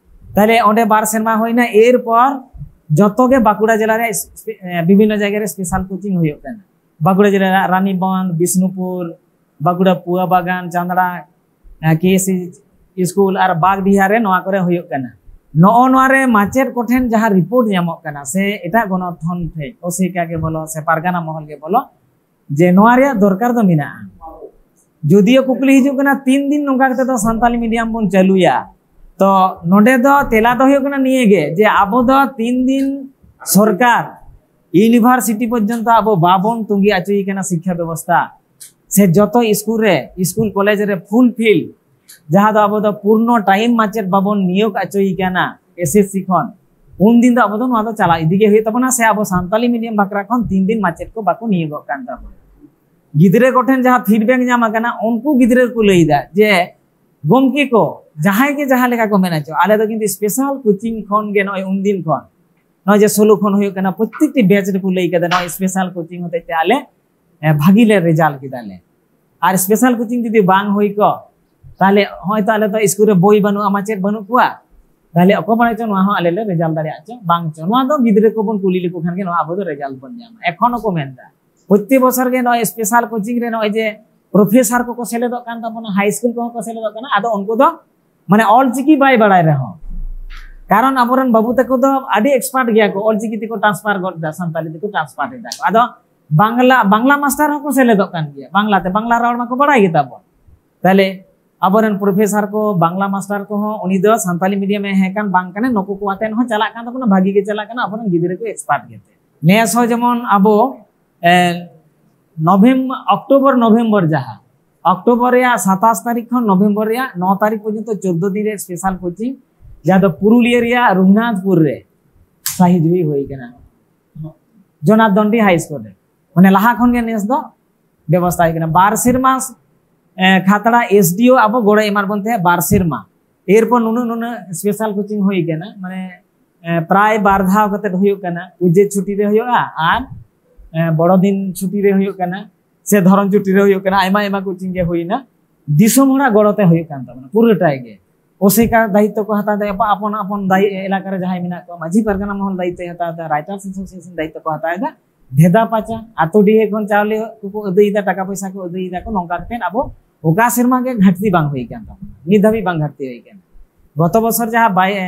ᱛᱟᱦᱞᱮ ᱚᱸᱰᱮ ᱵᱟᱨ ᱥᱮᱨᱢᱟ ᱦᱩᱭᱱᱟ, ᱮᱨᱯᱚᱨ ᱡᱚᱛᱚ ᱜᱮ ᱵᱟᱸᱠᱩᱲᱟ ᱡᱮᱞᱟ ᱨᱮ ᱥᱯᱮ-, ᱮ, ᱵᱤᱵᱷᱤᱱᱱᱚ ᱡᱟᱭᱜᱟ ᱨᱮ ᱥᱯᱮᱥᱟᱞ ᱠᱳᱪᱤᱝ ᱦᱩᱭᱩᱜ ᱠᱟᱱᱟ᱾ ᱵᱟᱸᱠᱩᱲᱟ ᱡᱮᱞᱟ ᱨᱮᱱᱟᱜ ᱨᱟᱱᱤᱵᱟᱸᱫᱷ, ᱵᱤᱥᱱᱩᱯᱩᱨ, ᱵᱟᱸᱠᱩᱲᱟ ᱯᱩᱣᱟ ᱵᱟᱜᱟᱱ, ᱪᱟᱸᱫᱲᱟ, ᱮ, ᱠᱮ ᱮᱥ ᱥᱤ ᱥᱠᱩᱞ ᱟᱨ ᱵᱟᱜᱽᱰᱤᱦᱟ ᱨᱮ ᱱᱚᱣᱟ ᱠᱚᱨᱮ ᱦᱩᱭᱩᱜ ᱠᱟᱱᱟ᱾ ᱱᱚᱜᱼᱚ ᱱᱚᱣᱟ ᱨᱮ ᱢᱟᱪᱮᱫ ᱠᱚᱴᱷᱮᱱ ᱡᱟᱦᱟᱸ ᱨᱤᱯᱳᱨᱴ ᱧᱟᱢᱚᱜ ᱠᱟᱱᱟ ᱥᱮ ᱮᱴᱟᱜ ᱜᱚᱱᱚᱛᱷᱚᱱ ᱴᱷᱮᱱ, ᱚᱥᱮᱠᱟ ᱜᱮ ᱵᱚᱞᱚ ᱥᱮ ᱯᱟᱨᱜᱟᱱᱟ ᱢᱚᱦᱚᱞ ᱜᱮ ᱵᱚᱞᱚ, ᱡᱮ ᱱᱚᱣᱟ ᱨᱮᱭᱟᱜ ᱫᱚᱨᱠᱟᱨ ᱫᱚ ᱢᱮᱱᱟᱜᱼᱟ᱾ ᱡᱩᱫᱤᱭᱳ ᱠᱩᱠᱞᱤ ᱦᱤᱡᱩᱜ ᱠᱟᱱᱟ, ᱛᱤᱱ ᱫᱤᱱ ᱱᱚᱝᱠᱟ ᱠᱟᱛᱮ ᱫᱚ ᱥᱟᱱᱛᱟᱞᱤ ᱢᱤᱰᱤᱭᱟᱢ ᱵᱚᱱ ᱪᱟᱹᱞᱩᱭᱟ? ᱛᱚ ᱱᱚᱰᱮ ᱫᱚ ᱛᱮᱞᱟ ᱫᱚ ᱦᱩᱭᱩᱜ ᱠᱟᱱᱟ ᱱᱤᱭᱟᱹ ᱜᱮ, ᱡᱮ ᱟᱵᱚ ᱫᱚ ᱛᱤᱱ ᱫᱤᱱ ᱥᱚᱨᱠᱟᱨ ᱤᱭᱩᱱᱤᱵᱷᱟᱨᱥᱤᱴᱤ ᱯᱚᱨᱡᱚᱱᱛᱚ ᱟᱵᱚ ᱵᱟᱵᱚᱱ ᱛᱩᱸᱜᱤ ᱟᱪᱚᱭᱮ ᱠᱟᱱᱟ ᱥᱤᱠᱠᱷᱟ ᱵᱮᱵᱚᱥᱛᱷᱟ, ᱥᱮ ᱡᱚᱛᱚ ᱥᱠᱩᱞ ᱨᱮ, ᱥᱠᱩᱞ ᱠᱚᱞᱮᱡᱽ ᱨᱮ ᱯᱷᱩᱞ ᱯᱷᱤᱞ, ᱡᱟᱦᱟᱸ ᱫᱚ ᱟᱵᱚ ᱫᱚ ᱯᱩᱨᱱᱚ ᱴᱟᱭᱤᱢ ᱢᱟᱪᱮᱫ ᱵᱟᱵᱚᱱ ᱱᱤᱭᱳᱜ ᱟᱪᱚᱭᱮ ᱠᱟᱱᱟ ᱮᱥ ᱮᱥ ᱥᱤ ᱠᱷᱚᱱ, ᱩᱱ ᱫᱤᱱ ᱫᱚ ᱟᱵᱚ ᱫᱚ ᱱᱚᱣᱟ ᱫᱚ ᱪᱟᱞᱟᱣ ᱤᱫᱤ ᱜᱮ ᱦᱩᱭᱩᱜ ᱛᱟᱵᱚᱱᱟ, ᱥᱮ ᱟᱵᱚ ᱥᱟᱱᱛᱟᱞᱤ ᱢᱤᱰᱤᱭᱟᱢ ᱵᱟᱠᱷᱨᱟ ᱠᱷᱚᱱ ᱛᱤᱱ ᱫᱤᱱ ᱢᱟᱪᱮᱫ ᱠᱚ ᱵᱟᱠᱚ ᱱᱤᱭᱳᱜᱚᱜ ᱠᱟᱱ ᱛᱟᱵᱚᱱᱟ᱾ ᱜᱤᱫᱽᱨᱟᱹ ᱠᱚᱴᱷᱮᱱ ᱡᱟᱦᱟᱸ ᱯᱷᱤᱰᱵᱮᱠ ᱧᱟᱢ ᱟᱠᱟᱱᱟ, ᱩᱱᱠᱩ ᱜᱤᱫᱽᱨᱟᱹ ᱠᱚ ᱞᱟᱹᱭ ᱮᱫᱟ ᱡᱮ ᱜᱚᱢᱠᱮ ᱠᱚ ᱡᱟᱦᱟᱸᱭ ᱜᱮ ᱡᱟᱦᱟᱸ ᱞᱮᱠᱟ ᱠᱚ ᱢᱮᱱ ᱦᱚᱪᱚ, ᱟᱞᱮ ᱫᱚ ᱠᱤᱱᱛᱩ ᱥᱯᱮᱥᱟᱞ ᱠᱳᱪᱤᱝ ᱠᱷᱚᱱ ᱜᱮ ᱱᱚᱜᱼᱚᱭ ᱩᱱᱫᱤᱱ ᱠᱷᱚᱱ, ᱱᱚᱜᱼᱚᱭ ᱡᱮ ᱥᱳᱞᱳ ᱠᱷᱚᱱ ᱦᱩᱭᱩᱜ ᱠᱟᱱᱟ, ᱯᱨᱚᱛᱮᱠᱴᱤ ᱵᱮᱪ ᱨᱮᱠᱚ ᱞᱟᱹᱭ ᱠᱟᱫᱟ ᱱᱚᱜᱼᱚᱭ ᱥᱯᱮᱥᱟᱞ ᱠᱳᱪᱤᱝ ᱦᱚᱛᱮᱡ ᱛᱮ ᱟᱞᱮ ᱮ, ᱵᱷᱟᱹᱜᱤ ᱞᱮ ᱨᱮᱡᱟᱞᱴ ᱠᱮᱫᱟ ᱞᱮ᱾ ᱟᱨ ᱥᱯᱮᱥᱟᱞ ᱠᱳᱪᱤᱝ ᱡᱩᱫᱤ ᱵᱟᱝ ᱦᱩᱭ ᱠᱚᱜ, ᱛᱟᱦᱞᱮ ᱦᱚᱭᱛᱚ ᱟᱞᱮ ᱫᱚ ᱥᱠᱩᱞ ᱨᱮ ᱵᱳᱭ ᱵᱟᱹᱱᱩᱜᱼᱟ, ᱢᱟᱪᱮᱫ ᱵᱟᱹᱱᱩᱜ ᱠᱚᱣᱟ, ᱛᱟᱦᱞᱮ ᱚᱠᱚᱭ ᱵᱟᱲᱟᱭ ᱪᱚ ᱱᱚᱣᱟ ᱦᱚᱸ ᱟᱞᱮ ᱞᱮ ᱨᱮᱡᱟᱞᱴ ᱫᱟᱲᱮᱭᱟᱜ ᱪᱚ ᱵᱟᱝ ᱪᱚ᱾ ᱱᱚᱣᱟ ᱫᱚ ᱜᱤᱫᱽᱨᱟᱹ ᱠᱚᱵᱚᱱ ᱠᱩᱞᱤ ᱞᱮᱠᱚ ᱠᱷᱟᱱ ᱜᱮ ᱱᱚᱣᱟ ᱟᱵᱚ ᱫᱚ ᱨᱮᱡᱟᱞᱴ ᱵᱚᱱ ᱧᱟᱢᱟ᱾ ᱮᱠᱷᱚᱱ ᱦᱚᱸᱠᱚ ᱢᱮᱱᱫᱟ, ᱯᱨᱚᱛᱤ ᱵᱚᱪᱷᱚᱨ ᱜᱮ ᱱᱚᱜᱼᱚᱭ ᱥᱯᱮᱥᱟᱞ ᱠᱳᱪᱤᱝ ᱨᱮ ᱱᱚᱜᱼᱚᱭ ᱡᱮ ᱯᱨᱚᱯᱷᱮᱥᱟᱨ ᱠᱚᱠᱚ ᱥᱮᱞᱮᱫᱚᱜ ᱠᱟᱱ ᱛᱟᱵᱚᱱᱟ, ᱦᱟᱭ ᱥᱠᱩᱞ ᱠᱚᱦᱚᱸ ᱠᱚ ᱥᱮᱞᱮᱫᱚᱜ ᱠᱟᱱᱟ, ᱟᱫᱚ ᱩᱱᱠᱩ ᱫᱚ ᱢᱟᱱᱮ ᱚᱞᱪᱤᱠᱤ ᱵᱟᱭ ᱵᱟᱲᱟᱭ ᱨᱮᱦᱚᱸ, ᱠᱟᱨᱚᱱ ᱟᱵᱚᱨᱮᱱ ᱵᱟᱹᱵᱩ ᱛᱟᱠᱚ ᱫᱚ ᱟᱹᱰᱤ ᱮᱠᱥᱯᱟᱨᱴ ᱜᱮᱭᱟ ᱠᱚ, ᱚᱞᱪᱤᱠᱤ ᱛᱮᱠᱚ ᱴᱨᱟᱱᱥᱯᱟᱨ ᱜᱚᱫ ᱮᱫᱟ, ᱥᱟᱱᱛᱟᱞᱤ ᱛᱮᱠᱚ ᱴᱨᱟᱱᱥᱯᱟᱨ ᱮᱫᱟ ᱠᱚ᱾ ᱟᱫᱚ ᱵᱟᱝᱞᱟ, ᱵᱟᱝᱞᱟ ᱢᱟᱥᱴᱟᱨ ᱦᱚᱸᱠᱚ ᱥᱮᱞᱮᱫᱚᱜ ᱠᱟᱱ ᱜᱮᱭᱟ, ᱵᱟᱝᱞᱟᱛᱮ, ᱵᱟᱝᱞᱟ ᱨᱚᱲ ᱢᱟᱠᱚ ᱵᱟᱲᱟᱭ ᱜᱮᱛᱟ ᱵᱚᱱ᱾ ᱛᱟᱦᱞᱮ ᱟᱵᱚᱨᱮᱱ ᱯᱨᱚᱯᱷᱮᱥᱟᱨ ᱠᱚ, ᱵᱟᱝᱞᱟ ᱢᱟᱥᱴᱟᱨ ᱠᱚᱦᱚᱸ, ᱩᱱᱤ ᱫᱚ ᱥᱟᱱᱛᱟᱞᱤ ᱢᱤᱰᱤᱭᱟᱢ ᱮ ᱦᱮᱸ ᱠᱟᱱ ᱵᱟᱝ ᱠᱟᱱᱟ, ᱱᱩᱠᱩ ᱠᱚ ᱟᱛᱮ ᱦᱚᱸ ᱪᱟᱞᱟᱜ ᱠᱟᱱ ᱛᱟᱵᱚᱱᱟ, ᱵᱷᱟᱹᱜᱤ ᱜᱮ ᱪᱟᱞᱟᱜ ᱠᱟᱱᱟ, ᱟᱵᱚᱨᱮᱱ ᱜᱤᱫᱽᱨᱟᱹ ᱠᱚ ᱮᱠᱥᱯᱟᱨᱴ ᱜᱮᱛᱮ᱾ ᱱᱮᱥ ᱦᱚᱸ ᱡᱮᱢᱚᱱ ᱟᱵᱚ, ᱮ, ᱱᱚᱵᱷᱮᱢᱵᱚᱨ, ᱚᱠᱴᱳᱵᱚᱨ ᱱᱚᱵᱷᱮᱢᱵᱚᱨ, ᱡᱟᱦᱟᱸ ᱚᱠᱴᱳᱵᱚᱨ ᱨᱮᱭᱟᱜ ᱥᱟᱛᱟᱥ ᱛᱟᱹᱨᱤᱠᱷ ᱠᱷᱚᱱ ᱱᱚᱵᱷᱮᱢᱵᱚᱨ ᱨᱮᱭᱟᱜ ᱱᱚ ᱛᱟᱹᱨᱤᱠᱷ ᱯᱚᱨᱡᱚᱱᱛᱚ ᱪᱳᱫᱽᱫᱳ ᱫᱤᱱ ᱨᱮ ᱥᱯᱮᱥᱟᱞ ᱠᱳᱪᱤᱝ, ᱡᱟᱦᱟᱸ ᱫᱚ ᱯᱩᱨᱩᱞᱤᱭᱟᱹ ᱨᱮᱭᱟᱜ ᱨᱚᱜᱷᱩᱱᱟᱛᱷᱯᱩᱨ ᱨᱮ ᱥᱟᱦᱤᱡᱩᱦᱤ ᱦᱩᱭ ᱠᱟᱱᱟ, ᱡᱚᱱᱟᱨᱫᱚᱱᱰᱤ ᱦᱟᱭ ᱥᱠᱩᱞ ᱨᱮ᱾ ᱢᱟᱱᱮ ᱞᱟᱦᱟ ᱠᱷᱚᱱ ᱜᱮ ᱱᱮᱥ ᱫᱚ ᱵᱮᱵᱚᱥᱛᱷᱟ ᱦᱩᱭ ᱠᱟᱱᱟ᱾ ᱵᱟᱨ ᱥᱮᱨᱢᱟ, ᱮ, ᱠᱷᱟᱛᱲᱟ ᱮᱥ ᱰᱤ ᱳ ᱟᱵᱚ ᱜᱚᱲᱚ ᱮᱢᱟ ᱵᱚᱱ ᱛᱟᱦᱮᱸᱫ ᱵᱟᱨ ᱥᱮᱨᱢᱟ᱾ ᱮᱨᱯᱚᱨ ᱱᱩᱱᱟᱹᱜ ᱱᱩᱱᱟᱹᱜ ᱥᱯᱮᱥᱟᱞ ᱠᱳᱪᱤᱝ ᱦᱩᱭ ᱠᱟᱱᱟ, ᱢᱟᱱᱮ, ᱮ, ᱯᱨᱟᱭ ᱵᱟᱨ ᱫᱷᱟᱣ ᱠᱟᱛᱮ ᱦᱩᱭᱩᱜ ᱠᱟᱱᱟ᱾ ᱯᱩᱡᱟᱹ ᱪᱷᱩᱴᱤ ᱨᱮ ᱦᱩᱭᱩᱜᱼᱟ ᱟᱨ, ᱮ, ᱵᱚᱲᱚ ᱫᱤᱱ ᱪᱷᱩᱴᱤ ᱨᱮ ᱦᱩᱭᱩᱜ ᱠᱟᱱᱟ, ᱥᱮ ᱫᱷᱚᱨᱚᱢ ᱪᱷᱩᱴᱤ ᱨᱮ ᱦᱩᱭᱩᱜ ᱠᱟᱱᱟ, ᱟᱭᱢᱟ ᱟᱭᱢᱟ ᱠᱳᱪᱤᱝ ᱜᱮ ᱦᱩᱭᱱᱟ᱾ ᱫᱤᱥᱚᱢ ᱦᱚᱲᱟᱜ ᱜᱚᱲᱚ ᱛᱮ ᱦᱩᱭᱩᱜ ᱠᱟᱱ ᱛᱟᱵᱚᱱᱟ ᱯᱩᱨᱟᱹᱴᱟᱭ ᱜᱮ᱾ ᱚᱥᱮᱠᱟ ᱫᱟᱭᱤᱛᱛᱚ ᱠᱚ ᱦᱟᱛᱟᱣ ᱮᱫᱟ, ᱟᱯᱟ-, ᱟᱯᱚᱱ ᱟᱯᱚᱱ ᱫᱟᱭᱤ-, ᱮᱞᱟᱠᱟ ᱨᱮ ᱡᱟᱦᱟᱸᱭ ᱢᱮᱱᱟᱜ ᱠᱚᱣᱟ, ᱢᱟᱹᱡᱷᱤ ᱯᱟᱨᱜᱟᱱᱟ ᱢᱚᱦᱚᱞ ᱫᱟᱭᱤᱛᱛᱚᱭ ᱦᱟᱛᱟᱣ ᱮᱫᱟ, ᱨᱟᱭᱴᱟᱨᱥ ᱮᱥᱳᱥᱤᱭᱮᱥᱚᱱ ᱫᱟᱭᱤᱛᱛᱚ ᱠᱚ ᱦᱟᱛᱟᱣ ᱮᱫᱟ, ᱵᱷᱮᱫᱟ ᱯᱟᱪᱟ, ᱟᱛᱳ ᱰᱤᱦᱟᱹ ᱠᱷᱚᱱ ᱪᱟᱣᱞᱮ ᱠᱚᱠᱚ ᱟᱹᱫᱟᱹᱭᱮᱫᱟ, ᱴᱟᱠᱟ ᱯᱚᱭᱥᱟ ᱠᱚ ᱟᱹᱫᱟᱹᱭᱮᱫᱟ ᱠᱚ, ᱱᱚᱝᱠᱟ ᱠᱟᱛᱮ ᱟᱵᱚ ᱚᱠᱟ ᱥᱮᱨᱢᱟ ᱜᱮ ᱜᱷᱟᱴᱛᱤ ᱵᱟᱝ ᱦᱩᱭ ᱠᱟᱱ ᱛᱟᱵᱚᱱᱟ, ᱱᱤᱛ ᱫᱷᱟᱹᱵᱤᱡ ᱵᱟᱝ ᱜᱷᱟᱴᱛᱤ ᱦᱩᱭ ᱠᱟᱱᱟ᱾ ᱜᱚᱛᱚ ᱵᱚᱪᱷᱚᱨ ᱡᱟᱦᱟᱸ ᱵᱟᱭ-, ᱮ,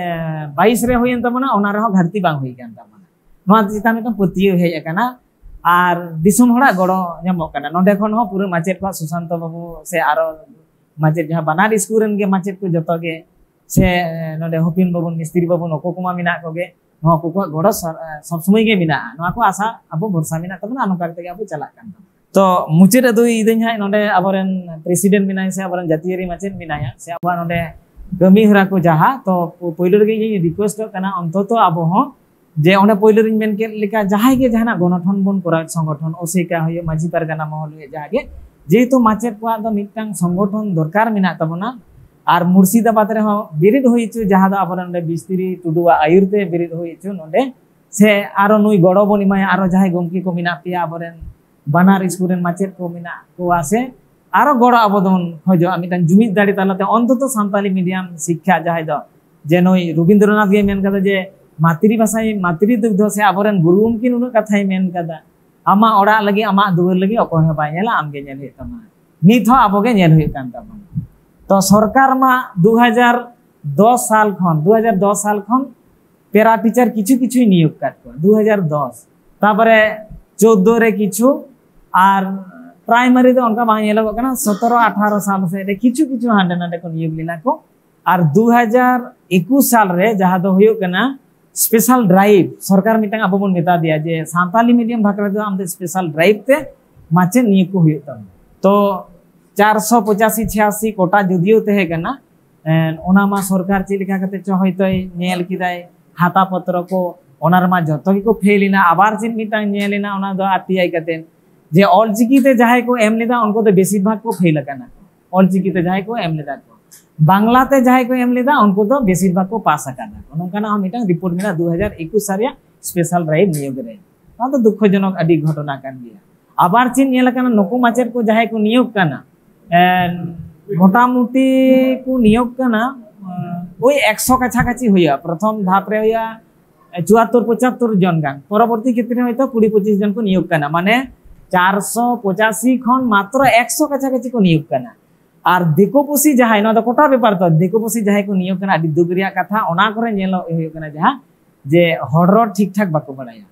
ᱵᱟᱭᱤᱥ ᱨᱮ ᱦᱩᱭᱮᱱ ᱛᱟᱵᱚᱱᱟ, ᱚᱱᱟ ᱨᱮᱦᱚᱸ ᱜᱷᱟᱴᱛᱤ ᱵᱟᱝ ᱦᱩᱭ ᱠᱟᱱ ᱛᱟᱵᱚᱱᱟ᱾ ᱱᱚᱣᱟ ᱪᱮᱛᱟᱱ ᱢᱤᱫᱴᱟᱝ ᱯᱟᱹᱛᱭᱟᱹᱣ ᱦᱮᱡ ᱟᱠᱟᱱᱟ ᱟᱨ ᱫᱤᱥᱚᱢ ᱦᱚᱲᱟᱜ ᱜᱚᱲᱚ ᱧᱟᱢᱚᱜ ᱠᱟᱱᱟ᱾ ᱱᱚᱸᱰᱮ ᱠᱷᱚᱱ ᱦᱚᱸ ᱯᱩᱨᱟᱹ ᱢᱟᱪᱮᱫ ᱠᱚᱣᱟᱜ, ᱥᱩᱥᱟᱱᱛᱚ ᱵᱟᱹᱵᱩ ᱥᱮ ᱟᱨᱚ ᱢᱟᱪᱮᱫ, ᱡᱟᱦᱟᱸ ᱵᱟᱱᱟᱨ ᱥᱠᱩᱞ ᱨᱮᱱ ᱜᱮ ᱢᱟᱪᱮᱫ ᱠᱚ ᱡᱚᱛᱚ ᱜᱮ ᱥᱮ ᱱᱚᱰᱮ ᱦᱚᱯᱤᱱ ᱵᱟᱵᱩᱱ, ᱢᱤᱥᱛᱨᱤ ᱵᱟᱵᱩᱱ, ᱱᱩᱠᱩ ᱠᱚᱢᱟ ᱢᱮᱱᱟᱜ ᱠᱚᱜᱮ, ᱱᱚᱣᱟ ᱠᱚ ᱠᱚᱣᱟᱜ ᱜᱚᱲᱚ ᱥᱟ-, ᱥᱚᱵ ᱥᱚᱢᱚᱭ ᱜᱮ ᱢᱮᱱᱟᱜᱼᱟ᱾ ᱱᱚᱣᱟ ᱠᱚ ᱟᱥᱟ ᱟᱵᱚ ᱵᱷᱚᱨᱥᱟ ᱢᱮᱱᱟᱜ ᱛᱟᱵᱚᱱᱟ, ᱟᱨ ᱱᱚᱝᱠᱟ ᱠᱟᱛᱮ ᱜᱮ ᱟᱵᱚ ᱪᱟᱞᱟᱜ ᱠᱟᱱ ᱛᱟᱵᱚᱱᱟ᱾ ᱛᱚ ᱢᱩᱪᱟᱹᱫ ᱨᱮᱫᱚ ᱤᱫᱟᱹᱧ ᱦᱟᱸᱜ ᱱᱚᱰᱮ ᱟᱵᱚᱨᱮᱱ president ᱢᱮᱱᱟᱭᱟ ᱥᱮ ᱟᱵᱚᱨᱮᱱ ᱡᱟᱹᱛᱤᱭᱟᱹᱨᱤ ᱢᱟᱪᱮᱫ ᱢᱮᱱᱟᱭᱟ ᱥᱮ ᱟᱵᱚᱣᱟᱜ ᱱᱚᱰᱮ ᱠᱟᱹᱢᱤ ᱦᱚᱨᱟ ᱠᱚ ᱡᱟᱦᱟᱸ, ᱛᱚ ᱯᱳᱭᱞᱳ ᱨᱮᱜᱮ ᱤᱧ request ᱚᱜ ᱠᱟᱱᱟ, ᱚᱱᱛᱚᱛᱚ ᱟᱵᱚ ᱦᱚᱸ ᱡᱮ ᱚᱸᱰᱮ ᱯᱳᱭᱞᱳ ᱨᱤᱧ ᱢᱮᱱ ᱠᱮᱫ ᱞᱮᱠᱟ, ᱡᱟᱦᱟᱸᱭ ᱜᱮ ᱡᱟᱦᱟᱱᱟᱜ ᱜᱚᱱᱚᱴᱷᱚᱱ ᱵᱚᱱ ᱠᱚᱨᱟᱣ, ᱥᱚᱝᱜᱚᱴᱷᱚᱱ, ᱚᱥᱮᱠᱟ ᱦᱩᱭᱩᱜ, ᱢᱟᱹᱡᱷᱤ ᱯᱟᱨᱜᱟᱱᱟ ᱢᱚᱦᱚᱞ ᱦᱩᱭᱩᱜ, ᱡᱟᱦᱟᱸ ᱜᱮ, ᱡᱮᱦᱮᱛᱩ ᱢᱟᱪᱮᱫ ᱠᱚᱣᱟᱜ ᱫᱚ ᱢᱤᱫᱴᱟᱝ ᱥᱚᱝᱜᱚᱴᱷᱚᱱ ᱫᱚᱨᱠᱟᱨ ᱢᱮᱱᱟᱜ ᱛᱟᱵᱚᱱᱟ, ᱟᱨ ᱢᱩᱨᱥᱤᱫᱟᱵᱟᱫᱽ ᱨᱮᱦᱚᱸ ᱵᱮᱨᱮᱫ ᱦᱩᱭ ᱦᱚᱪᱚ, ᱡᱟᱦᱟᱸ ᱫᱚ ᱟᱵᱚᱨᱮᱱ ᱱᱚᱰᱮ ᱵᱤᱥᱛᱨᱤ ᱴᱩᱰᱩᱣᱟᱜ ᱟᱹᱭᱩᱨ ᱛᱮ ᱵᱮᱨᱮᱫ ᱦᱩᱭ ᱦᱚᱪᱚ ᱱᱚᱰᱮ, ᱥᱮ ᱟᱨᱚ ᱱᱩᱭ ᱜᱚᱲᱚ ᱵᱚᱱ ᱮᱢᱟᱭᱟ, ᱟᱨᱚ ᱡᱟᱦᱟᱸᱭ ᱜᱚᱢᱠᱮ ᱠᱚ ᱢᱮᱱᱟᱜ ᱯᱮᱭᱟ, ᱟᱵᱚᱨᱮᱱ ᱵᱟᱱᱟᱨ ᱥᱠᱩᱞ ᱨᱮᱱ ᱢᱟᱪᱮᱫ ᱠᱚ ᱢᱮᱱᱟᱜ ᱠᱚᱣᱟ, ᱥᱮ ᱟᱨᱚ ᱜᱚᱲᱚ ᱟᱵᱚ ᱫᱚᱵᱚᱱ ᱠᱷᱚᱡᱚᱜᱼᱟ ᱢᱤᱫᱴᱟᱝ ᱡᱩᱢᱤᱫ ᱫᱟᱲᱮ ᱛᱟᱞᱟᱛᱮ, ᱚᱱᱛᱚᱛᱚ ᱥᱟᱱᱛᱟᱞᱤ medium ᱥᱤᱠᱠᱷᱟ, ᱡᱟᱦᱟᱸᱭ ᱫᱚ ᱡᱮ ᱱᱩᱭ ᱨᱚᱵᱤᱱᱫᱨᱚᱱᱟᱛᱷ ᱜᱮ ᱢᱮᱱ ᱠᱟᱫᱟ ᱡᱮ ᱢᱟᱛᱨᱤ ᱵᱷᱟᱥᱟᱭ ᱢᱟᱛᱨᱤ ᱫᱩᱜᱽᱫᱷᱚ, ᱥᱮ ᱟᱵᱚᱨᱮᱱ ᱜᱩᱨᱩ ᱜᱚᱢᱠᱮ ᱱᱩᱱᱟᱹᱜ ᱠᱟᱛᱷᱟᱭ ᱢᱮᱱ ᱠᱟᱫᱟ, ᱟᱢᱟᱜ ᱚᱲᱟᱜ ᱞᱟᱹᱜᱤᱫ, ᱟᱢᱟᱜ ᱫᱩᱣᱟᱹᱨ ᱞᱟᱹᱜᱤᱫ ᱚᱠᱚᱭ ᱦᱚᱸ ᱵᱟᱭ ᱧᱮᱞᱟ, ᱟᱢ ᱜᱮ ᱧᱮᱞ ᱦᱩᱭᱩᱜ ᱛᱟᱢᱟ᱾ ᱱᱤᱛ ᱦᱚᱸ ᱟᱵᱚ ᱜᱮ ᱧᱮᱞ ᱦᱩᱭᱩᱜ ᱠᱟᱱ ᱛᱟᱵᱚᱱᱟ᱾ ᱛᱚ ᱥᱚᱨᱠᱟᱨ ᱢᱟ ᱫᱩ ᱦᱟᱡᱟᱨ ᱫᱚᱥ ᱥᱟᱞ ᱠᱷᱚᱱ, ᱫᱩ ᱦᱟᱡᱟᱨ ᱫᱚᱥ ᱥᱟᱞ ᱠᱷᱚᱱ ᱯᱮᱨᱟ ᱴᱤᱪᱟᱨ ᱠᱤᱪᱷᱩ ᱠᱤᱪᱷᱩᱭ ᱱᱤᱭᱳᱜ ᱠᱟᱫ ᱠᱚᱣᱟ, ᱫᱩ ᱦᱟᱡᱟᱨ ᱫᱚᱥ, ᱛᱟᱨᱯᱚᱨᱮ ᱪᱳᱫᱫᱳ ᱨᱮ ᱠᱤᱪᱷᱩ, ᱟᱨ primary ᱫᱚ ᱚᱱᱠᱟ ᱵᱟᱝ ᱧᱮᱞᱚᱜᱚᱜ ᱠᱟᱱᱟ, ᱥᱚᱛᱨᱚ ᱟᱴᱷᱟᱨᱚ ᱥᱟᱞ ᱥᱮᱫ ᱨᱮ ᱠᱤᱪᱷᱩ ᱠᱤᱪᱷᱩ ᱦᱟᱸᱰᱮ ᱱᱟᱰᱮ ᱠᱚ ᱱᱤᱭᱳᱜ ᱞᱮᱱᱟ ᱠᱚ᱾ ᱟᱨ ᱫᱩ ᱦᱟᱡᱟᱨ ᱮᱠᱩᱥ ᱥᱟᱞ ᱨᱮ ᱡᱟᱦᱟᱸ ᱫᱚ ᱦᱩᱭᱩᱜ ᱠᱟᱱᱟ special drive, ᱥᱚᱨᱠᱟᱨ ᱢᱤᱫᱴᱟᱝ ᱟᱵᱚ ᱵᱚᱱ ᱢᱮᱛᱟ ᱫᱮᱭᱟ ᱡᱮ ᱥᱟᱱᱛᱟᱞᱤ medium ᱵᱟᱠᱷᱨᱟ ᱫᱚ ᱟᱢ ᱫᱚ special drive ᱛᱮ ᱢᱟᱪᱮᱫ ᱱᱤᱭᱳᱜ ᱠᱚ ᱦᱩᱭᱩᱜ ᱛᱟᱢᱟ᱾ ᱛᱚ ᱪᱟᱨᱥᱚ ᱯᱚᱸᱪᱟᱥᱤ ᱪᱷᱤᱭᱟᱥᱤ ᱠᱳᱴᱟ ᱡᱩᱫᱤᱭᱳ ᱛᱟᱦᱮᱸ ᱠᱟᱱᱟ, ᱮᱸ, ᱚᱱᱟ ᱢᱟ ᱥᱚᱨᱠᱟᱨ ᱪᱮᱫ ᱞᱮᱠᱟ ᱠᱟᱛᱮ ᱪᱚ ᱦᱚᱭᱛᱳᱭ ᱧᱮᱞ ᱠᱮᱫᱟᱭ, ᱦᱟᱛᱟ ᱯᱚᱛᱨᱚ ᱠᱚ ᱚᱱᱟ ᱨᱮᱢᱟ ᱡᱚᱛᱚ ᱜᱮᱠᱚ ᱯᱷᱮᱞ ᱮᱱᱟ᱾ ᱟᱵᱟᱨ ᱪᱮᱫ ᱢᱤᱫᱴᱟᱝ ᱧᱮᱞ ᱮᱱᱟ, ᱚᱱᱟ ᱫᱚ ᱟᱨ ᱴᱤ ᱟᱭ ᱠᱟᱛᱮ, ᱡᱮ ᱚᱞᱪᱤᱠᱤ ᱛᱮ ᱡᱟᱦᱟᱸᱭ ᱠᱚ ᱮᱢ ᱞᱮᱫᱟ, ᱩᱱᱠᱩ ᱫᱚ ᱵᱮᱥᱤᱨ ᱵᱷᱟᱜᱽ ᱠᱚ ᱯᱷᱮᱞ ᱟᱠᱟᱱᱟ ᱠᱚ᱾ ᱚᱞᱪᱤᱠᱤ ᱛᱮ ᱡᱟᱦᱟᱸᱭ ᱠᱚ ᱮᱢ ᱞᱮᱫᱟ ᱠᱚ, ᱵᱟᱝᱞᱟ ᱛᱮ ᱡᱟᱦᱟᱸᱭ ᱠᱚ ᱮᱢ ᱞᱮᱫᱟ, ᱩᱱᱠᱩ ᱫᱚ ᱵᱮᱥᱤᱨ ᱵᱷᱟᱜᱽ ᱠᱚ ᱯᱟᱥ ᱟᱠᱟᱫᱟ ᱠᱚ᱾ ᱱᱚᱝᱠᱟᱱᱟᱜ ᱦᱚᱸ ᱢᱤᱫᱴᱟᱝ ᱨᱤᱯᱳᱨᱴ ᱢᱮᱱᱟᱜᱼᱟ ᱫᱩ ᱦᱟᱡᱟᱨ ᱮᱠᱩᱥ ᱥᱟᱞ ᱨᱮᱭᱟᱜ special drive ᱱᱤᱭᱳᱜ ᱨᱮ᱾ ᱱᱚᱣᱟ ᱫᱚ ᱫᱩᱠᱠᱷᱚᱡᱚᱱᱚᱠ ᱟᱹᱰᱤ ᱜᱷᱚᱴᱚᱱᱟ ᱠᱟᱱ ᱜᱮᱭᱟ᱾ ᱟᱵᱟᱨ ᱪᱮᱫ ᱧᱮᱞ ᱟᱠᱟᱱᱟ, ᱱᱩᱠᱩ ᱢᱟᱪᱮᱫ ᱠᱚ ᱡᱟᱦᱟᱸᱭ ᱠᱚ ᱱᱤᱭᱳᱜ ᱠᱟᱱᱟ, ᱮᱸ, ᱢᱚᱴᱟᱢᱩᱴᱤ ᱠᱚ ᱱᱤᱭᱳᱜ ᱠᱟᱱᱟ, ᱮᱸ, ᱳᱭ ᱮᱠᱥᱚ ᱠᱟᱪᱷᱟ ᱠᱟᱪᱷᱤ ᱦᱩᱭᱩᱜᱼᱟ᱾ ᱯᱨᱚᱛᱷᱚᱢ ᱫᱷᱟᱯ ᱨᱮ ᱦᱩᱭᱩᱜᱼᱟ ᱪᱩᱣᱟᱛᱛᱳᱨ ᱯᱚᱸᱪᱟᱛᱛᱳᱨ ᱡᱚᱱ ᱜᱟᱱ, ᱯᱚᱨᱚᱵᱚᱨᱛᱤ ᱠᱷᱮᱛᱨᱮ ᱦᱚᱭᱛᱳ ᱠᱩᱲᱤ ᱯᱚᱸᱪᱤᱥ ᱡᱚᱱ ᱠᱚ ᱱᱤᱭᱳᱜ ᱠᱟᱱᱟ, ᱢᱟᱱᱮ ᱪᱟᱨᱥᱚ ᱯᱚᱸᱪᱟᱥᱤ ᱠᱷᱚᱱ ᱢᱟᱛᱨᱚ ᱮᱠᱥᱚ ᱠᱟᱪᱷᱟ ᱠᱟᱪᱷᱤ ᱠᱚ ᱱᱤᱭᱳᱜ ᱠᱟᱱᱟ᱾ ᱟᱨ ᱫᱤᱠᱩ ᱯᱩᱥᱤ ᱡᱟᱦᱟᱸᱭ, ᱱᱚᱣᱟ ᱫᱚ ᱠᱚᱴᱟ ᱵᱮᱯᱟᱨ ᱛᱚ, ᱫᱤᱠᱩ ᱯᱩᱥᱤ ᱡᱟᱦᱟᱸᱭ ᱠᱚ ᱱᱤᱭᱳᱜ ᱠᱟᱱᱟ, ᱟᱹᱰᱤ ᱫᱩᱠ ᱨᱮᱭᱟᱜ ᱠᱟᱛᱷᱟ, ᱚᱱᱟ ᱠᱚᱨᱮ ᱧᱮᱞᱚᱜ ᱦᱩᱭᱩᱜ ᱠᱟᱱᱟ ᱡᱟᱦᱟᱸ ᱡᱮ ᱦᱚᱲ ᱨᱚᱲ ᱴᱷᱤᱠ ᱴᱷᱟᱠ ᱵᱟᱠᱚ ᱵᱟᱲᱟᱭᱟ,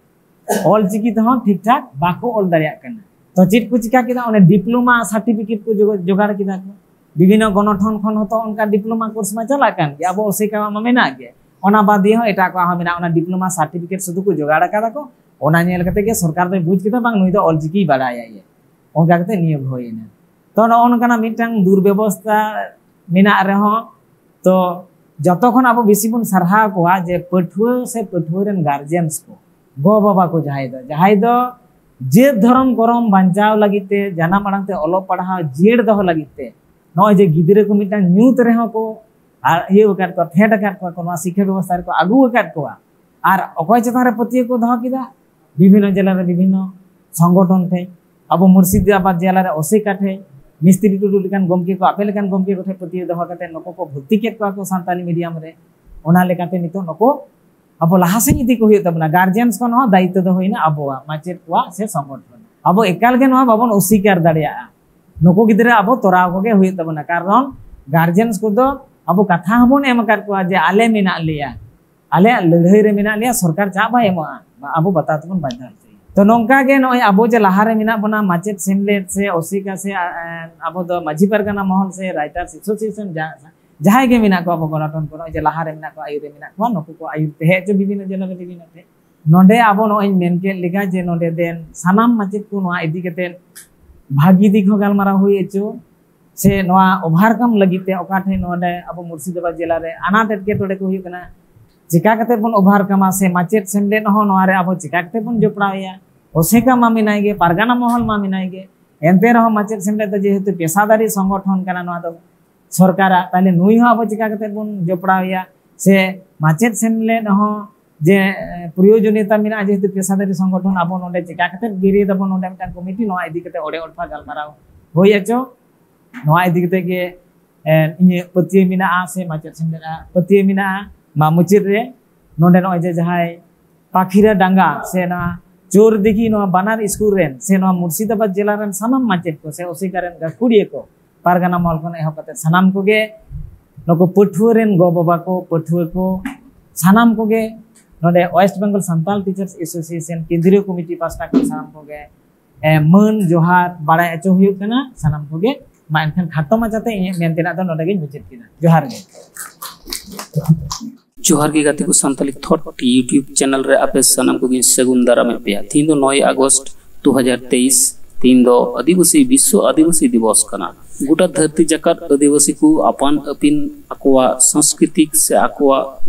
ᱚᱞ ᱪᱤᱠᱤ ᱛᱮᱦᱚᱸ ᱴᱷᱤᱠ ᱴᱷᱟᱠ ᱵᱟᱠᱚ ᱚᱞ ᱫᱟᱲᱮᱭᱟᱜ ᱠᱟᱱᱟ᱾ ᱛᱚ ᱪᱮᱫ ᱠᱚ ᱪᱤᱠᱟ ᱠᱮᱫᱟ? ᱚᱱᱮ diploma certificate ᱠᱚ ᱡᱚᱜᱟ-, ᱡᱚᱜᱟᱲ ᱠᱮᱫᱟ ᱠᱚ᱾ ᱵᱤᱵᱷᱤᱱᱱᱚ ᱜᱚᱱᱚᱴᱷᱚᱱ ᱠᱷᱚᱱ ᱦᱚᱸᱛᱚ ᱚᱱᱠᱟ ᱰᱤᱯᱞᱳᱢᱟ ᱠᱳᱨᱥ ᱢᱟ ᱪᱟᱞᱟᱜ ᱠᱟᱱ ᱜᱮᱭᱟ, ᱟᱵᱚ ᱚᱥᱮᱠᱟ ᱢᱟ ᱢᱮᱱᱟᱜ ᱜᱮ, ᱚᱱᱟ ᱵᱟᱫ ᱫᱤᱭᱮ ᱦᱚᱸ ᱮᱴᱟᱜ ᱠᱚᱣᱟᱜ ᱦᱚᱸ ᱢᱮᱱᱟᱜᱼᱟ᱾ ᱚᱱᱟ ᱰᱤᱯᱞᱳᱢᱟ ᱥᱟᱨᱴᱤᱯᱷᱤᱠᱮᱴ ᱥᱩᱫᱷᱩ ᱠᱚ ᱡᱚᱜᱟᱲ ᱟᱠᱟᱫᱟ ᱠᱚ, ᱚᱱᱟ ᱧᱮᱞ ᱠᱟᱛᱮ ᱜᱮ ᱥᱚᱨᱠᱟᱨ ᱫᱚᱭ ᱵᱩᱡᱽ ᱠᱮᱫᱟ ᱵᱟᱝ ᱱᱩᱭ ᱫᱚ ᱚᱞᱪᱤᱠᱤ ᱵᱟᱲᱟᱭᱟᱭ, ᱚᱱᱠᱟ ᱠᱟᱛᱮ ᱱᱤᱭᱳᱜ ᱦᱩᱭᱮᱱᱟ᱾ ᱛᱚ ᱱᱚᱜᱼᱚ ᱱᱚᱝᱠᱟᱱᱟᱜ ᱢᱤᱫᱴᱟᱝ ᱫᱩᱨᱵᱮᱵᱚᱥᱛᱟ ᱢᱮᱱᱟᱜ ᱨᱮᱦᱚᱸ, ᱛᱚ ᱡᱚᱛᱚ ᱠᱷᱚᱱ ᱟᱵᱚ ᱵᱮᱥᱤ ᱵᱚᱱ ᱥᱟᱨᱦᱟᱣ ᱠᱚᱣᱟ ᱡᱮ ᱯᱟᱹᱴᱷᱩᱣᱟᱹ ᱥᱮ ᱯᱟᱹᱴᱷᱩᱣᱟᱹ ᱨᱮᱱ ᱜᱟᱨᱡᱮᱱᱥ ᱠᱚ, ᱜᱚ ᱵᱟᱵᱟ ᱠᱚ ᱡᱟᱦᱟᱸᱭ ᱫᱚ ᱡᱟᱦᱟᱸᱭ ᱫᱚ ᱡᱟᱹᱛ ᱫᱷᱚᱨᱚᱢ ᱠᱚᱨᱚᱢ ᱵᱟᱧᱪᱟᱣ ᱞᱟᱹᱜᱤᱫ ᱛᱮ, ᱡᱟᱱᱟᱢ ᱟᱲᱟᱝ ᱛᱮ ᱚᱞᱚᱜ ᱯᱟᱲᱦᱟᱣ ᱡᱤᱭᱟᱹᱲ ᱫᱚᱦᱚ ᱞᱟᱹᱜᱤᱫ ᱛᱮ ᱱᱚᱜᱼᱚᱭ ᱡᱮ ᱜᱤᱫᱽᱨᱟᱹ ᱠᱚ ᱢᱤᱫᱴᱟᱝ ᱧᱩᱛ ᱨᱮᱦᱚᱸ ᱠᱚ ᱟᱨ ᱤᱭᱟᱹ ᱟᱠᱟᱫ ᱠᱚᱣᱟ, ᱯᱷᱮᱰ ᱟᱠᱟᱫ ᱠᱚᱣᱟ ᱠᱚ, ᱱᱚᱣᱟ ᱥᱤᱠᱠᱷᱟ ᱵᱮᱵᱚᱥᱛᱷᱟ ᱨᱮᱠᱚ ᱟᱹᱜᱩ ᱟᱠᱟᱫ ᱠᱚᱣᱟ᱾ ᱟᱨ ᱚᱠᱚᱭ ᱪᱮᱛᱟᱱ ᱨᱮ ᱯᱟᱹᱛᱭᱟᱹᱣ ᱠᱚ ᱫᱚᱦᱚ ᱠᱮᱫᱟ? ᱵᱤᱵᱷᱤᱱᱱᱚ ᱡᱮᱞᱟ ᱨᱮ ᱵᱤᱵᱷᱤᱱᱱᱚ ᱥᱚᱝᱜᱚᱴᱷᱚᱱ ᱴᱷᱮᱱ, ᱟᱵᱚ ᱢᱩᱨᱥᱤᱫᱟᱵᱟᱫᱽ ᱡᱮᱞᱟ ᱨᱮ ᱚᱥᱮᱠᱟ ᱴᱷᱮᱱ, ᱢᱤᱥᱛᱨᱤ ᱴᱩᱰᱩ ᱞᱮᱠᱟᱱ ᱜᱚᱢᱠᱮ ᱠᱚ, ᱟᱯᱮ ᱞᱮᱠᱟᱱ ᱜᱚᱢᱠᱮ ᱠᱚ ᱴᱷᱮᱱ ᱯᱟᱹᱛᱭᱟᱹᱣ ᱫᱚᱦᱚ ᱠᱟᱛᱮ ᱱᱩᱠᱩ ᱠᱚ ᱵᱷᱚᱨᱛᱤ ᱠᱮᱫ ᱠᱚᱣᱟ ᱠᱚ ᱥᱟᱱᱛᱟᱞᱤ ᱢᱤᱰᱤᱭᱟᱢ ᱨᱮ᱾ ᱚᱱᱟ ᱞᱮᱠᱟᱛᱮ ᱱᱤᱛᱚᱜ ᱱᱩᱠᱩ ᱟᱵᱚ ᱞᱟᱦᱟ ᱥᱮᱫ ᱤᱫᱤ ᱠᱚ ᱦᱩᱭᱩᱜ ᱛᱟᱵᱚᱱᱟ᱾ ᱜᱟᱨᱡᱮᱱᱥ ᱠᱚ ᱱᱚᱣᱟ ᱫᱟᱭᱤᱛᱛᱚ ᱫᱚ ᱦᱩᱭᱱᱟ ᱟᱵᱚᱣᱟᱜ, ᱢᱟᱪᱮᱫ ᱠᱚᱣᱟᱜ ᱥᱮ ᱥᱚᱝᱜᱚᱴᱷᱚᱱ᱾ ᱟᱵᱚ ᱮᱠᱟᱞ ᱜᱮ ᱱᱚᱣᱟ ᱵᱟᱵᱚᱱ ᱚᱥᱤᱠᱟᱨ ᱫᱟᱲᱮᱭᱟᱜᱼᱟ᱾ ᱱᱩᱠᱩ ᱜᱤᱫᱽᱨᱟᱹ ᱟᱵᱚ ᱛᱚᱨᱟᱣ ᱠᱚᱜᱮ ᱦᱩᱭᱩᱜ ᱛᱟᱵᱚᱱᱟ, ᱠᱟᱨᱚᱱ ᱜᱟᱨᱡᱮᱱᱥ ᱠᱚᱫᱚ ᱟᱵᱚ ᱠᱟᱛᱷᱟ ᱦᱚᱸᱵᱚᱱ ᱮᱢ ᱟᱠᱟᱫ ᱠᱚᱣᱟ ᱡᱮ ᱟᱞᱮ ᱢᱮᱱᱟᱜ ᱞᱮᱭᱟ, ᱟᱞᱮᱭᱟᱜ ᱞᱟᱹᱲᱦᱟᱹᱭ ᱨᱮ ᱢᱮᱱᱟᱜ ᱞᱮᱭᱟ, ᱥᱚᱨᱠᱟᱨ ᱪᱟᱜ ᱵᱟᱭ ᱮᱢᱚᱜᱼᱟ, ᱟᱵᱚ ᱵᱟᱛᱟᱣ ᱛᱮᱵᱚᱱ ᱵᱟᱫᱽᱫᱷᱚ ᱦᱚᱪᱚᱭᱟ᱾ ᱛᱚ ᱱᱚᱝᱠᱟ ᱜᱮ ᱱᱚᱜᱼᱚᱭ ᱟᱵᱚ ᱡᱮ ᱞᱟᱦᱟᱨᱮ ᱢᱮᱱᱟᱜ ᱵᱚᱱᱟ, ᱢᱟᱪᱮᱫ ᱥᱮᱢᱞᱮᱫ ᱥᱮ ᱚᱥᱤᱠᱟ ᱥᱮ, ᱟ, ᱟ, ᱟᱵᱚ ᱫᱚ ᱢᱟᱹᱡᱷᱤ ᱯᱟᱨᱜᱟᱱᱟ ᱢᱚᱦᱚᱞ ᱥᱮ ᱨᱟᱭᱴᱟᱨᱥ ᱮᱥᱳᱥᱤᱭᱮᱥᱚᱱ ᱡᱟᱦᱟᱸ ᱡᱟᱦᱟᱸᱭ ᱜᱮ ᱢᱮᱱᱟᱜ ᱠᱚᱣᱟ, ᱟᱵᱚ ᱜᱚᱱᱚᱴᱚᱱ ᱠᱚ ᱱᱚᱜᱼᱚᱭ ᱡᱮ ᱞᱟᱦᱟᱨᱮ ᱢᱮᱱᱟᱜ ᱠᱚᱣᱟ, ᱟᱹᱭᱩᱨ ᱨᱮ ᱢᱮᱱᱟᱜ ᱠᱚᱣᱟ, ᱱᱩᱠᱩ ᱠᱚ ᱟᱹᱭᱩᱨ ᱛᱮ ᱦᱮᱡ ᱦᱚᱪᱚ ᱵᱤᱵᱷᱤᱱᱱᱚ ᱡᱮᱞᱟ ᱨᱮ ᱵᱤᱵᱷᱤᱱᱱᱚ ᱴᱷᱮᱱ᱾ ᱱᱚᱰᱮ ᱟᱵᱚ ᱱᱚᱜᱼᱚᱭ ᱢᱮᱱ ᱠᱮᱫ ᱞᱮᱠᱟ ᱡᱮ ᱱᱚᱰᱮ ᱫᱮᱱ ᱥᱟᱱᱟᱢ ᱢᱟᱪᱮᱫ ᱠᱚ ᱱᱚᱣᱟ ᱤᱫᱤ ᱠᱟᱛᱮ ᱵᱷᱟᱹᱜᱤ ᱫᱤᱠ ᱦᱚᱸ ᱜᱟᱞᱢᱟᱨᱟᱣ ᱦᱩᱭ ᱦᱚᱪᱚ, ᱥᱮ ᱱᱚᱣᱟ ᱳᱵᱷᱟᱨᱠᱟᱢ ᱞᱟᱹᱜᱤᱫ ᱛᱮ ᱚᱠᱟ ᱴᱷᱮᱱ ᱱᱚᱰᱮ ᱟᱵᱚ ᱢᱩᱨᱥᱤᱫᱟᱵᱟᱫᱽ ᱡᱮᱞᱟ ᱨᱮ ᱟᱱᱟᱴ ᱮᱴᱠᱮᱴᱚᱬᱮ ᱠᱚ ᱦᱩᱭᱩᱜ ᱠᱟᱱᱟ, ᱪᱮᱠᱟ ᱠᱟᱛᱮ ᱵᱚᱱ ᱳᱵᱷᱟᱨᱠᱟᱢᱟ, ᱥᱮ ᱢᱟᱪᱮᱫ ᱥᱮᱢᱞᱮᱫ ᱦᱚᱸ ᱱᱚᱣᱟ ᱨᱮ ᱟᱵᱚ ᱪᱮᱠᱟ ᱠᱟᱛᱮ ᱵᱚᱱ ᱡᱚᱯᱲᱟᱣ ᱮᱭᱟ᱾ ᱚᱥᱮᱠᱟ ᱢᱟ ᱢᱮᱱᱟᱭ ᱜᱮ, ᱯᱟᱨᱜᱟᱱᱟ ᱢᱚᱦᱚᱞ ᱢᱟ ᱢᱮᱱᱟᱭ ᱜᱮ, ᱮᱱᱛᱮ ᱨᱮᱦᱚᱸ ᱢᱟᱪᱮᱫ ᱥᱮᱢᱞᱮᱫ ᱫᱚ ᱡᱮᱦᱮᱛᱩ ᱯᱮᱥᱟᱫᱟᱨᱤ ᱥᱚᱝᱜᱚᱴᱷᱚᱱ ᱠᱟᱱᱟ ᱱᱚᱣᱟ ᱫᱚ ᱥᱚᱨᱠᱟᱨᱟᱜ, ᱛᱟᱦᱞᱮ ᱱᱩᱭ ᱦᱚᱸ ᱟᱵᱚ ᱪᱮᱠᱟ ᱠᱟᱛᱮ ᱵᱚᱱ ᱡᱚᱯᱲᱟᱣ ᱮᱭᱟ? ᱥᱮ ᱢᱟᱪᱮᱫ ᱥᱮᱢᱞᱮᱫ ᱦᱚᱸ ᱡᱮ, ᱮ, ᱯᱨᱚᱭᱳᱡᱚᱱᱤᱭᱚᱛᱟ ᱢᱮᱱᱟᱜᱼᱟ, ᱡᱮᱦᱮᱛᱩ ᱯᱮᱥᱟᱫᱟᱨᱤ ᱥᱚᱝᱜᱚᱴᱷᱚᱱ, ᱟᱵᱚ ᱱᱚᱰᱮ ᱪᱮᱠᱟ ᱠᱟᱛᱮ ᱵᱮᱨᱮᱫ ᱟᱵᱚᱱ ᱱᱚᱰᱮ ᱢᱤᱫᱴᱟᱝ ᱠᱚᱢᱤᱴᱤ, ᱱᱚᱣᱟ ᱤᱫᱤ ᱠᱟᱛᱮ ᱚᱲᱮ ᱚᱲᱯᱟ ᱜᱟᱞᱢᱟᱨᱟᱣ ᱦᱩᱭ ᱦᱚᱪᱚ᱾ ᱱᱚᱣᱟ ᱤᱫᱤ ᱠᱟᱛᱮ ᱜᱮ, ᱮ, ᱤᱧᱟᱹᱜ ᱯᱟᱹᱛᱭᱟᱹᱣ ᱢᱮᱱᱟᱜᱼᱟ ᱥᱮ ᱢᱟᱪᱮᱫ ᱥᱮᱢᱞᱮᱫ ᱟᱜ ᱯᱟᱹᱛᱭᱟᱹᱣ ᱢᱮᱱᱟᱜᱼᱟ᱾ ᱢᱟ ᱢᱩᱪᱟᱹᱫ ᱨᱮ ᱱᱚᱰᱮ ᱱᱚᱜᱼᱚᱭ ᱡᱮ ᱡᱟᱦᱟᱸᱭ ᱯᱟᱠᱷᱤᱨᱟ ᱰᱟᱸᱜᱟ ᱥᱮ ᱱᱚᱣᱟ ᱪᱳᱨᱫᱤᱜᱷᱤ, ᱱᱚᱣᱟ ᱵᱟᱱᱟᱨ ᱥᱠᱩᱞ ᱨᱮᱱ ᱥᱮ ᱱᱚᱣᱟ ᱢᱩᱨᱥᱤᱫᱟᱵᱟᱫᱽ ᱡᱮᱞᱟ ᱨᱮᱱ ᱥᱟᱱᱟᱢ ᱢᱟᱪᱮᱫ ᱠᱚ ᱥᱮ ᱚᱥᱤᱠᱟ ᱨᱮᱱ ᱜᱟᱹᱠᱷᱩᱲᱤᱭᱟᱹ ᱠᱚ, ᱯᱟᱨᱜᱟᱱᱟ ᱢᱚᱦᱚᱞ ᱠᱷᱚᱱ ᱮᱦᱚᱵ ᱠᱟᱛᱮ ᱥᱟᱱᱟᱢ ᱠᱚᱜᱮ, ᱱᱩᱠᱩ ᱯᱟᱹᱴᱷᱩᱣᱟᱹ ᱨᱮᱱ ᱜᱚ ᱵᱟᱵᱟ ᱠᱚ, ᱯᱟᱹᱴᱷᱩᱣᱟᱹ ᱠᱚ, ᱥᱟᱱᱟᱢ ᱠᱚᱜᱮ ᱱᱚᱰᱮ West Bengal Santal Teachers Association ᱠᱮᱱᱫᱨᱤᱭᱚ ᱠᱚᱢᱤᱴᱤ ᱯᱟᱥᱴᱟ ᱠᱷᱚᱱ ᱥᱟᱱᱟᱢ ᱠᱚᱜᱮ, ᱮ, ᱢᱟᱹᱱ ᱡᱚᱦᱟᱨ ᱵᱟᱲᱟᱭ ᱦᱚᱪᱚ ᱦᱩᱭᱩᱜ ᱠᱟᱱᱟ ᱥᱟᱱᱟᱢ ᱠᱚᱜᱮ᱾ ᱢᱟ ᱮᱱᱠᱷᱟᱱ ᱠᱷᱟᱴᱚ ᱢᱟᱪᱷᱟᱛᱮ ᱤᱧᱟᱹᱜ ᱢᱮᱱ ᱛᱮᱱᱟᱜ ᱫᱚ ᱱᱚᱰᱮ ᱜᱤᱧ ᱢᱩᱪᱟᱹᱫ ᱠᱮᱫᱟ᱾ ᱡᱚᱦᱟᱨ ᱜᱮ᱾ ᱡᱚᱦᱟᱨ ᱜᱮ ᱜᱟᱛᱮ ᱠᱚ, ᱥᱟᱱᱛᱟᱞᱤ ᱛᱷᱚᱴ YouTube ᱪᱮᱱᱮᱞ ᱨᱮ ᱟᱯᱮ ᱥᱟᱱᱟᱢ ᱠᱚᱜᱮᱧ ᱥᱟᱹᱜᱩᱱ ᱫᱟᱨᱟᱢᱮᱫ ᱯᱮᱭᱟ᱾ ᱛᱤᱦᱤᱧ ᱫᱚ ᱱᱚᱭ ᱟᱜᱚᱥᱴ ᱫᱩ ᱦᱟᱡᱟᱨ ᱛᱮᱭᱤᱥ, ᱛᱤᱦᱤᱧ ᱫᱚ ᱟᱹᱫᱤᱵᱟᱹᱥᱤ, ᱵᱤᱥᱥᱚ ᱟᱹᱫᱤᱵᱟᱹᱥᱤ ᱫᱤᱵᱚᱥ ᱠᱟᱱᱟ᱾ ᱜᱚᱴᱟ ᱫᱷᱟᱹᱨᱛᱤ ᱡᱟᱠᱟᱛ ᱟᱹᱫᱤᱵᱟᱹᱥᱤ ᱠᱚ ᱟᱯᱟᱱ ᱟᱹᱯᱤᱱ ᱟᱠᱚᱣᱟᱜ ᱥᱚᱝᱥᱠᱨᱤᱛᱤᱠ ᱥᱮ ᱟᱠᱚᱣᱟᱜ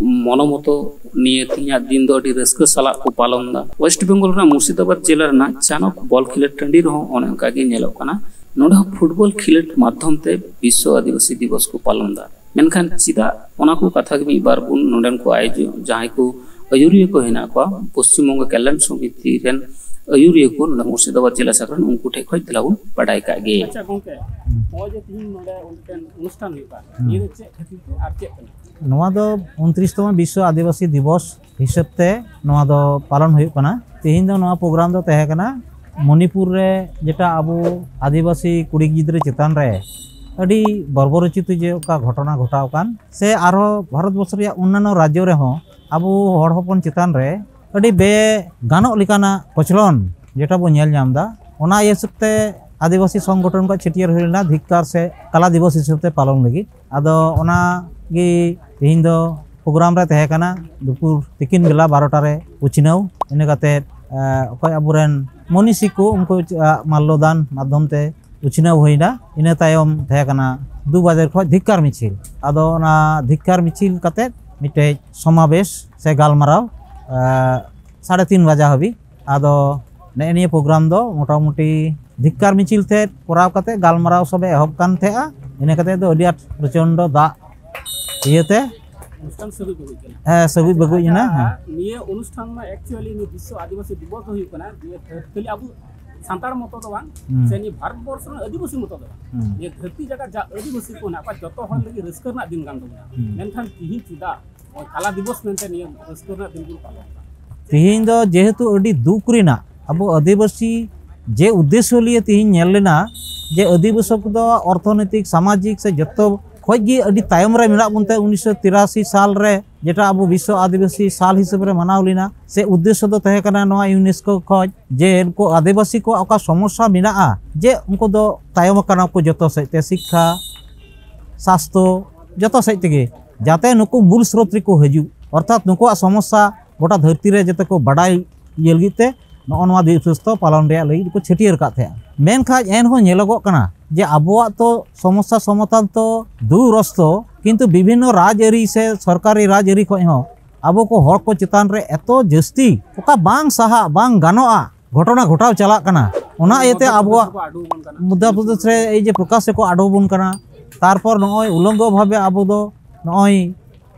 ᱢᱚᱱᱚᱢᱚᱛᱚ ᱱᱤᱭᱟᱹ ᱛᱮᱦᱮᱧᱟᱜ ᱫᱤᱱ ᱫᱚ ᱟᱹᱰᱤ ᱨᱟᱹᱥᱠᱟᱹ ᱥᱟᱞᱟᱜ ᱠᱚ ᱯᱟᱞᱚᱱ ᱮᱫᱟ᱾ ᱳᱭᱮᱥᱴ ᱵᱮᱝᱜᱚᱞ ᱨᱮᱱᱟᱜ ᱢᱩᱨᱥᱤᱫᱟᱵᱟᱫᱽ ᱡᱮᱞᱟ ᱨᱮᱱᱟᱜ ᱪᱟᱱᱚᱠ ᱵᱚᱞ ᱠᱷᱮᱞᱳᱰ ᱴᱟᱺᱰᱤ ᱨᱮᱦᱚᱸ ᱚᱱᱮ ᱚᱱᱠᱟ ᱜᱮ ᱧᱮᱞᱚᱜ ᱠᱟᱱᱟ᱾ ᱱᱚᱰᱮ ᱦᱚᱸ ᱯᱷᱩᱴᱵᱚᱞ ᱠᱷᱮᱞᱳᱰ ᱢᱟᱫᱽᱫᱷᱚᱢ ᱛᱮ ᱵᱤᱥᱥᱚ ᱟᱹᱫᱤᱵᱟᱹᱥᱤ ᱫᱤᱵᱚᱥ ᱠᱚ ᱯᱟᱞᱚᱱ ᱮᱫᱟ᱾ ᱢᱮᱱᱠᱷᱟᱱ ᱪᱮᱫᱟᱜ, ᱚᱱᱟ ᱠᱚ ᱠᱟᱛᱷᱟ ᱜᱮ ᱢᱤᱫ ᱵᱟᱨ ᱵᱚᱱ ᱱᱚᱰᱮᱱ ᱠᱚ ᱟᱭᱳᱡᱚ-, ᱡᱟᱦᱟᱸᱭ ᱠᱚ ᱟᱹᱭᱩᱨᱤᱭᱟᱹ ᱠᱚ ᱦᱮᱱᱟᱜ ᱠᱚᱣᱟ, ᱯᱚᱥᱪᱤᱢ ᱵᱚᱝᱜᱚ ᱠᱚᱞᱭᱟᱱ ᱥᱚᱢᱤᱛᱤ ᱨᱮᱱ ᱟᱹᱭᱩᱨᱤᱭᱟᱹ ᱠᱚ ᱱᱚᱰᱮ ᱢᱩᱨᱥᱤᱫᱟᱵᱟᱫᱽ ᱡᱮᱞᱟ ᱥᱟᱠᱷᱟ ᱨᱮᱱ, ᱩᱱᱠᱩ ᱴᱷᱮᱱ ᱠᱷᱚᱱ ᱫᱮᱞᱟ ᱵᱚᱱ ᱵᱟᱰᱟᱭ ᱠᱟᱜ ᱜᱮ᱾ ᱟᱪᱪᱷᱟ ᱜᱚᱝᱠᱮ, ᱱᱚᱜᱼᱚᱭ ᱡᱮ ᱛᱤᱦᱤᱧ ᱱᱚᱰᱮ ᱢᱤᱫᱴᱮᱱ ᱚᱱᱩᱥᱴᱷᱟᱱ ᱦᱩᱭᱩᱜᱼᱟ, ᱦᱩᱸ᱾ ᱱᱤᱭᱟᱹ ᱫᱚ ᱪᱮᱫ ᱠᱷᱟᱹᱛᱤᱨ ᱛᱮ ᱟᱨ ᱪᱮᱫ ᱠᱟᱱᱟ? ᱱᱚᱣᱟ ᱫᱚ ᱩᱱᱛᱨᱤᱥ ᱛᱚᱢᱚ ᱵᱤᱥᱥᱚ ᱟᱹᱫᱤᱵᱟᱹᱥᱤ ᱫᱤᱵᱚᱥ ᱦᱤᱥᱟᱹᱵ ᱛᱮ ᱱᱚᱣᱟ ᱫᱚ ᱯᱟᱞᱚᱱ ᱦᱩᱭᱩᱜ ᱠᱟᱱᱟ᱾ ᱛᱤᱦᱤᱧ ᱫᱚ ᱱᱚᱣᱟ ᱯᱨᱳᱜᱨᱟᱢ ᱫᱚ ᱛᱟᱦᱮᱸ ᱠᱟᱱᱟ ᱢᱚᱱᱤᱯᱩᱨ ᱨᱮ ᱡᱮᱴᱟ ᱟᱵᱚ ᱟᱹᱫᱤᱵᱟᱹᱥᱤ ᱠᱩᱲᱤ ᱜᱤᱫᱽᱨᱟᱹ ᱪᱮᱛᱟᱱ ᱨᱮ ᱟᱹᱰᱤ ᱵᱚᱨᱵᱚᱨᱚᱪᱤᱛ ᱡᱮ ᱚᱠᱟ ᱜᱷᱚᱴᱚᱱᱟ ᱜᱷᱚᱴᱟᱣ ᱟᱠᱟᱱ, ᱥᱮ ᱟᱨᱦᱚᱸ ᱵᱷᱟᱨᱚᱛ ᱵᱚᱨᱥᱚ ᱨᱮᱭᱟᱜ ᱚᱱᱱᱟᱱᱚ ᱨᱟᱡᱽᱡᱚ ᱨᱮᱦᱚᱸ ᱟᱵᱚ ᱦᱚᱲ ᱦᱚᱯᱚᱱ ᱪᱮᱛᱟᱱ ᱨᱮ ᱟᱹᱰᱤ ᱵᱮᱜᱟᱱᱚᱜ ᱞᱮᱠᱟᱱᱟᱜ ᱠᱚᱪᱞᱚᱱ ᱡᱮᱴᱟ ᱵᱚᱱ ᱧᱮᱞ ᱧᱟᱢ ᱮᱫᱟ, ᱚᱱᱟ ᱤᱭᱟᱹ ᱦᱤᱥᱟᱹᱵ ᱛᱮ ᱟᱹᱫᱤᱵᱟᱹᱥᱤ ᱥᱚᱝᱜᱚᱴᱷᱚᱱ ᱠᱷᱚᱱ ᱪᱷᱟᱹᱴᱭᱟᱹᱨ ᱦᱩᱭ ᱞᱮᱱᱟ ᱫᱷᱤᱠᱠᱟᱨ ᱥᱮ ᱠᱟᱞᱟ ᱫᱤᱵᱚᱥ ᱦᱤᱥᱟᱹᱵ ᱛᱮ ᱯᱟᱞᱚᱱ ᱞᱟᱹᱜᱤᱫ᱾ ᱟᱫᱚ ᱚᱱᱟ ᱜᱮ ᱛᱮᱦᱮᱧ ᱫᱚ ᱯᱨᱳᱜᱨᱟᱢ ᱨᱮ ᱛᱟᱦᱮᱸ ᱠᱟᱱᱟ, ᱫᱩᱯᱩᱨ ᱛᱤᱠᱤᱱ ᱵᱮᱞᱟ ᱵᱟᱨᱚᱴᱟ ᱨᱮ ᱩᱪᱷᱱᱟᱹᱣ᱾ ᱤᱱᱟᱹ ᱠᱟᱛᱮ, ᱮ, ᱚᱠᱚᱭ ᱟᱵᱚᱨᱮᱱ ᱢᱚᱱᱤᱥᱤ ᱠᱚ, ᱩᱱᱠᱩ, ᱮ, ᱢᱟᱞᱞᱚᱫᱟᱱ ᱢᱟᱫᱽᱫᱷᱚᱢ ᱛᱮ ᱩᱪᱷᱱᱟᱹᱣ ᱦᱩᱭᱱᱟ᱾ ᱤᱱᱟᱹ ᱛᱟᱭᱚᱢ ᱛᱟᱦᱮᱸ ᱠᱟᱱᱟ ᱫᱩ ᱵᱟᱡᱮ ᱠᱷᱚᱱ ᱫᱷᱤᱠᱠᱟᱨ ᱢᱤᱪᱷᱤᱞ᱾ ᱟᱫᱚ ᱚᱱᱟ ᱫᱷᱤᱠᱠᱟᱨ ᱢᱤᱪᱷᱤᱞ ᱠᱟᱛᱮ ᱢᱤᱫᱴᱮᱡ ᱥᱚᱢᱟᱵᱮᱥ ᱥᱮ ᱜᱟᱞᱢᱟᱨᱟᱣ, ᱮ, ᱥᱟᱲᱮ ᱛᱤᱱ ᱵᱟᱡᱟ ᱦᱟᱹᱵᱤᱡ᱾ ᱟᱫᱚ ᱱᱮᱜᱼᱮ ᱱᱤᱭᱟᱹ ᱯᱨᱳᱜᱨᱟᱢ ᱫᱚ ᱢᱚᱴᱟᱢᱩᱴᱤ ᱫᱷᱤᱠᱠᱟᱨ ᱢᱤᱪᱷᱤᱞ ᱛᱮ ᱠᱚᱨᱟᱣ ᱠᱟᱛᱮ ᱜᱟᱞᱢᱟᱨᱟᱣ ᱥᱚᱵᱮ ᱮᱦᱚᱵ ᱠᱟᱱ ᱛᱟᱦᱮᱸᱜᱼᱟ᱾ ᱤᱱᱟᱹ ᱠᱟᱛᱮ ᱫᱚ ᱟᱹᱰᱤ ᱟᱸᱴ ᱯᱨᱚᱪᱚᱱᱰᱚ ᱫᱟᱜ ᱤᱭᱟᱹᱛᱮ ᱚᱱᱩᱥᱴᱷᱟᱱ ᱥᱟᱹᱜᱩᱡ ᱵᱟᱹᱜᱩᱡ ᱠᱟᱱᱟ᱾ ᱦᱮᱸ, ᱥᱟᱹᱜᱩᱡ ᱵᱟᱹᱜᱩᱡ ᱮᱱᱟ᱾ ᱟᱪᱪᱷᱟ, ᱦᱮᱸ᱾ ᱱᱤᱭᱟᱹ ᱚᱱᱩᱥᱴᱷᱟᱱ ᱢᱟ actually ᱱᱤᱭᱟᱹ ᱵᱤᱥᱥᱚ ᱟᱹᱫᱤᱵᱟᱹᱥᱤ ᱫᱤᱵᱚᱥ ᱫᱚ ᱦᱩᱭᱩᱜ ᱠᱟᱱᱟ, ᱱᱤᱭᱟᱹ ᱠᱷᱟᱹᱞᱤ ᱟᱵᱚ ᱥᱟᱱᱛᱟᱲ ᱢᱚᱛᱚ ᱫᱚ ᱵᱟᱝ, ᱦᱩᱸ᱾ ᱥᱮ ᱱᱤᱭᱟᱹ ᱵᱷᱟᱨᱚᱛ ᱵᱚᱨᱥᱚ ᱨᱮᱱ ᱟᱹᱫᱤᱵᱟᱹᱥᱤ ᱢᱚᱛᱚ ᱫᱚ ᱵᱟᱝ᱾ ᱦᱩᱸ᱾ ᱱᱤᱭᱟᱹ ᱫᱷᱟᱹᱨᱛᱤ ᱡᱟᱠᱟᱛ ᱡᱟ ᱟᱹᱫᱤᱵᱟᱹᱥᱤ ᱠᱚ ᱦᱮᱱᱟᱜ ᱠᱚᱣᱟ, ᱡᱚᱛᱚ ᱦᱚᱲ ᱞᱟᱹᱜᱤᱫ ᱨᱟᱹᱥᱠᱟᱹ ᱨᱮᱱᱟᱜ ᱫᱤᱱ ᱠᱟᱱ ᱛᱟᱵᱚᱱᱟ᱾ ᱦᱩᱸ᱾ ᱢᱮᱱᱠᱷᱟᱱ ᱛᱤᱦᱤᱧ ᱪᱮᱫᱟᱜ ᱱᱚᱜᱼᱚᱭ ᱠᱟᱞᱟ ᱫᱤᱵᱚᱥ ᱢᱮᱱᱛᱮ ᱱᱤᱭᱟᱹ ᱨᱟᱹᱥᱠᱟᱹ ᱨᱮᱱᱟᱜ ᱫᱤᱱ ᱵᱚᱱ ᱯᱟᱞᱚᱱ ᱮᱫᱟ? ᱛᱤᱦᱤᱧ ᱫᱚ ᱡᱮᱦᱮᱛᱩ ᱟᱹᱰᱤ ᱫᱩᱠ ᱨᱮᱱᱟᱜ, ᱟᱵᱚ ᱟᱹᱫᱤᱵᱟᱹᱥᱤ ᱡᱮ ᱩᱫᱽᱫᱮᱥᱥᱚ ᱞᱤᱭᱮ ᱛᱤᱦᱤᱧ ᱧᱮᱞ ᱞᱮᱱᱟ ᱡᱮ ᱟᱹᱫᱤᱵᱟᱹᱥᱤ ᱠᱚᱫᱚ ᱚᱨᱛᱷᱚᱱᱳᱭᱛᱤᱠ, ᱥᱟᱢᱟᱡᱤᱠ ᱥᱮ ᱡᱚᱛᱚ ᱠᱷᱚᱡ ᱜᱮ ᱟᱹᱰᱤ ᱛᱟᱭᱚᱢ ᱨᱮ ᱢᱮᱱᱟᱜ ᱵᱚᱱ ᱛᱮ ᱩᱱᱤᱥᱥᱚ ᱛᱤᱨᱟᱥᱤ ᱥᱟᱞ ᱨᱮ ᱡᱮᱴᱟ ᱟᱵᱚ ᱵᱤᱥᱥᱚ ᱟᱹᱫᱤᱵᱟᱹᱥᱤ ᱥᱟᱞ ᱦᱤᱥᱟᱹᱵ ᱨᱮ ᱢᱟᱱᱟᱣ ᱞᱮᱱᱟ, ᱥᱮ ᱩᱫᱽᱫᱮᱥᱥᱚ ᱫᱚ ᱛᱟᱦᱮᱸ ᱠᱟᱱᱟ ᱱᱚᱣᱟ ᱭᱩᱱᱮᱥᱠᱳ ᱠᱷᱚᱱ ᱡᱮ ᱩᱱᱠᱩ ᱟᱹᱫᱤᱵᱟᱹᱥᱤ ᱠᱚᱣᱟᱜ ᱚᱠᱟ ᱥᱚᱢᱚᱥᱥᱟ ᱢᱮᱱᱟᱜᱼᱟ, ᱡᱮ ᱩᱱᱠᱩ ᱫᱚ ᱛᱟᱭᱚᱢ ᱟᱠᱟᱱᱟ ᱠᱚ ᱡᱚᱛᱚ ᱥᱮᱫ ᱛᱮ, ᱥᱤᱠᱠᱷᱟ, ᱥᱟᱥᱛᱷᱚ, ᱡᱚᱛᱚ ᱥᱮᱫ ᱛᱮᱜᱮ, ᱡᱟᱛᱮ ᱱᱩᱠᱩ ᱢᱩᱞ ᱥᱨᱳᱛ ᱨᱮᱠᱚ ᱦᱤᱡᱩᱜ, ᱚᱨᱛᱷᱟᱛ ᱱᱩᱠᱩᱣᱟᱜ ᱥᱚᱢᱚᱥᱥᱟ ᱜᱚᱴᱟ ᱫᱷᱟᱹᱨᱛᱤ ᱨᱮ ᱡᱟᱛᱮ ᱠᱚ ᱵᱟᱰᱟᱭ ᱤᱭᱟᱹ ᱞᱟᱹᱜᱤᱫ ᱛᱮ ᱱᱚᱜᱼᱚ ᱱᱚᱣᱟ ᱫᱤᱵᱚᱥ ᱫᱚ ᱯᱟᱞᱚᱱ ᱨᱮᱭᱟᱜ ᱞᱟᱹᱜᱤᱫ ᱠᱚ ᱪᱷᱟᱹᱴᱭᱟᱹᱨ ᱟᱠᱟᱫ ᱛᱟᱦᱮᱸᱜᱼᱟ᱾ ᱢᱮᱱᱠᱷᱟᱱ ᱮᱱᱦᱚᱸ ᱧᱮᱞᱚᱜᱚᱜ ᱠᱟᱱᱟ ᱡᱮ ᱟᱵᱚᱣᱟᱜ ᱛᱚ ᱥᱚᱢᱚᱥᱥᱟ ᱥᱚᱢᱟᱫᱷᱟᱱ ᱛᱚ ᱫᱩᱨᱚᱥᱛᱚ, ᱠᱤᱱᱛᱩ ᱵᱤᱵᱷᱤᱱᱱᱚ ᱨᱟᱡᱽ ᱟᱹᱨᱤ ᱥᱮ ᱥᱚᱨᱠᱟᱨᱤ ᱨᱟᱡᱽ ᱟᱹᱨᱤ ᱠᱷᱚᱱ ᱦᱚᱸ ᱟᱵᱚ ᱠᱚ ᱦᱚᱲ ᱠᱚ ᱪᱮᱛᱟᱱ ᱨᱮ ᱮᱛᱚ ᱡᱟᱹᱥᱛᱤ ᱚᱠᱟ ᱵᱟᱝ ᱥᱟᱦᱟᱜ, ᱵᱟᱝ ᱜᱟᱱᱚᱜᱼᱟ ᱜᱷᱚᱴᱚᱱᱟ ᱜᱷᱚᱴᱟᱣ ᱪᱟᱞᱟᱜ ᱠᱟᱱᱟ᱾ ᱚᱱᱟ ᱤᱭᱟᱹᱛᱮ ᱟᱵᱚᱣᱟᱜ ᱢᱚᱫᱽᱫᱷᱚ ᱯᱨᱚᱫᱮᱥ ᱨᱮ ᱮᱭ ᱡᱮ ᱯᱨᱚᱠᱟᱥ ᱨᱮᱠᱚ ᱟᱰᱚ ᱵᱚᱱ ᱠᱟᱱᱟ, ᱛᱟᱨᱯᱚᱨ ᱱᱚᱜᱼᱚᱭ ᱩᱞᱚᱝᱜᱚ ᱵᱷᱟᱵᱮ ᱟᱵᱚ ᱫᱚ ᱱᱚᱜᱼᱚᱭ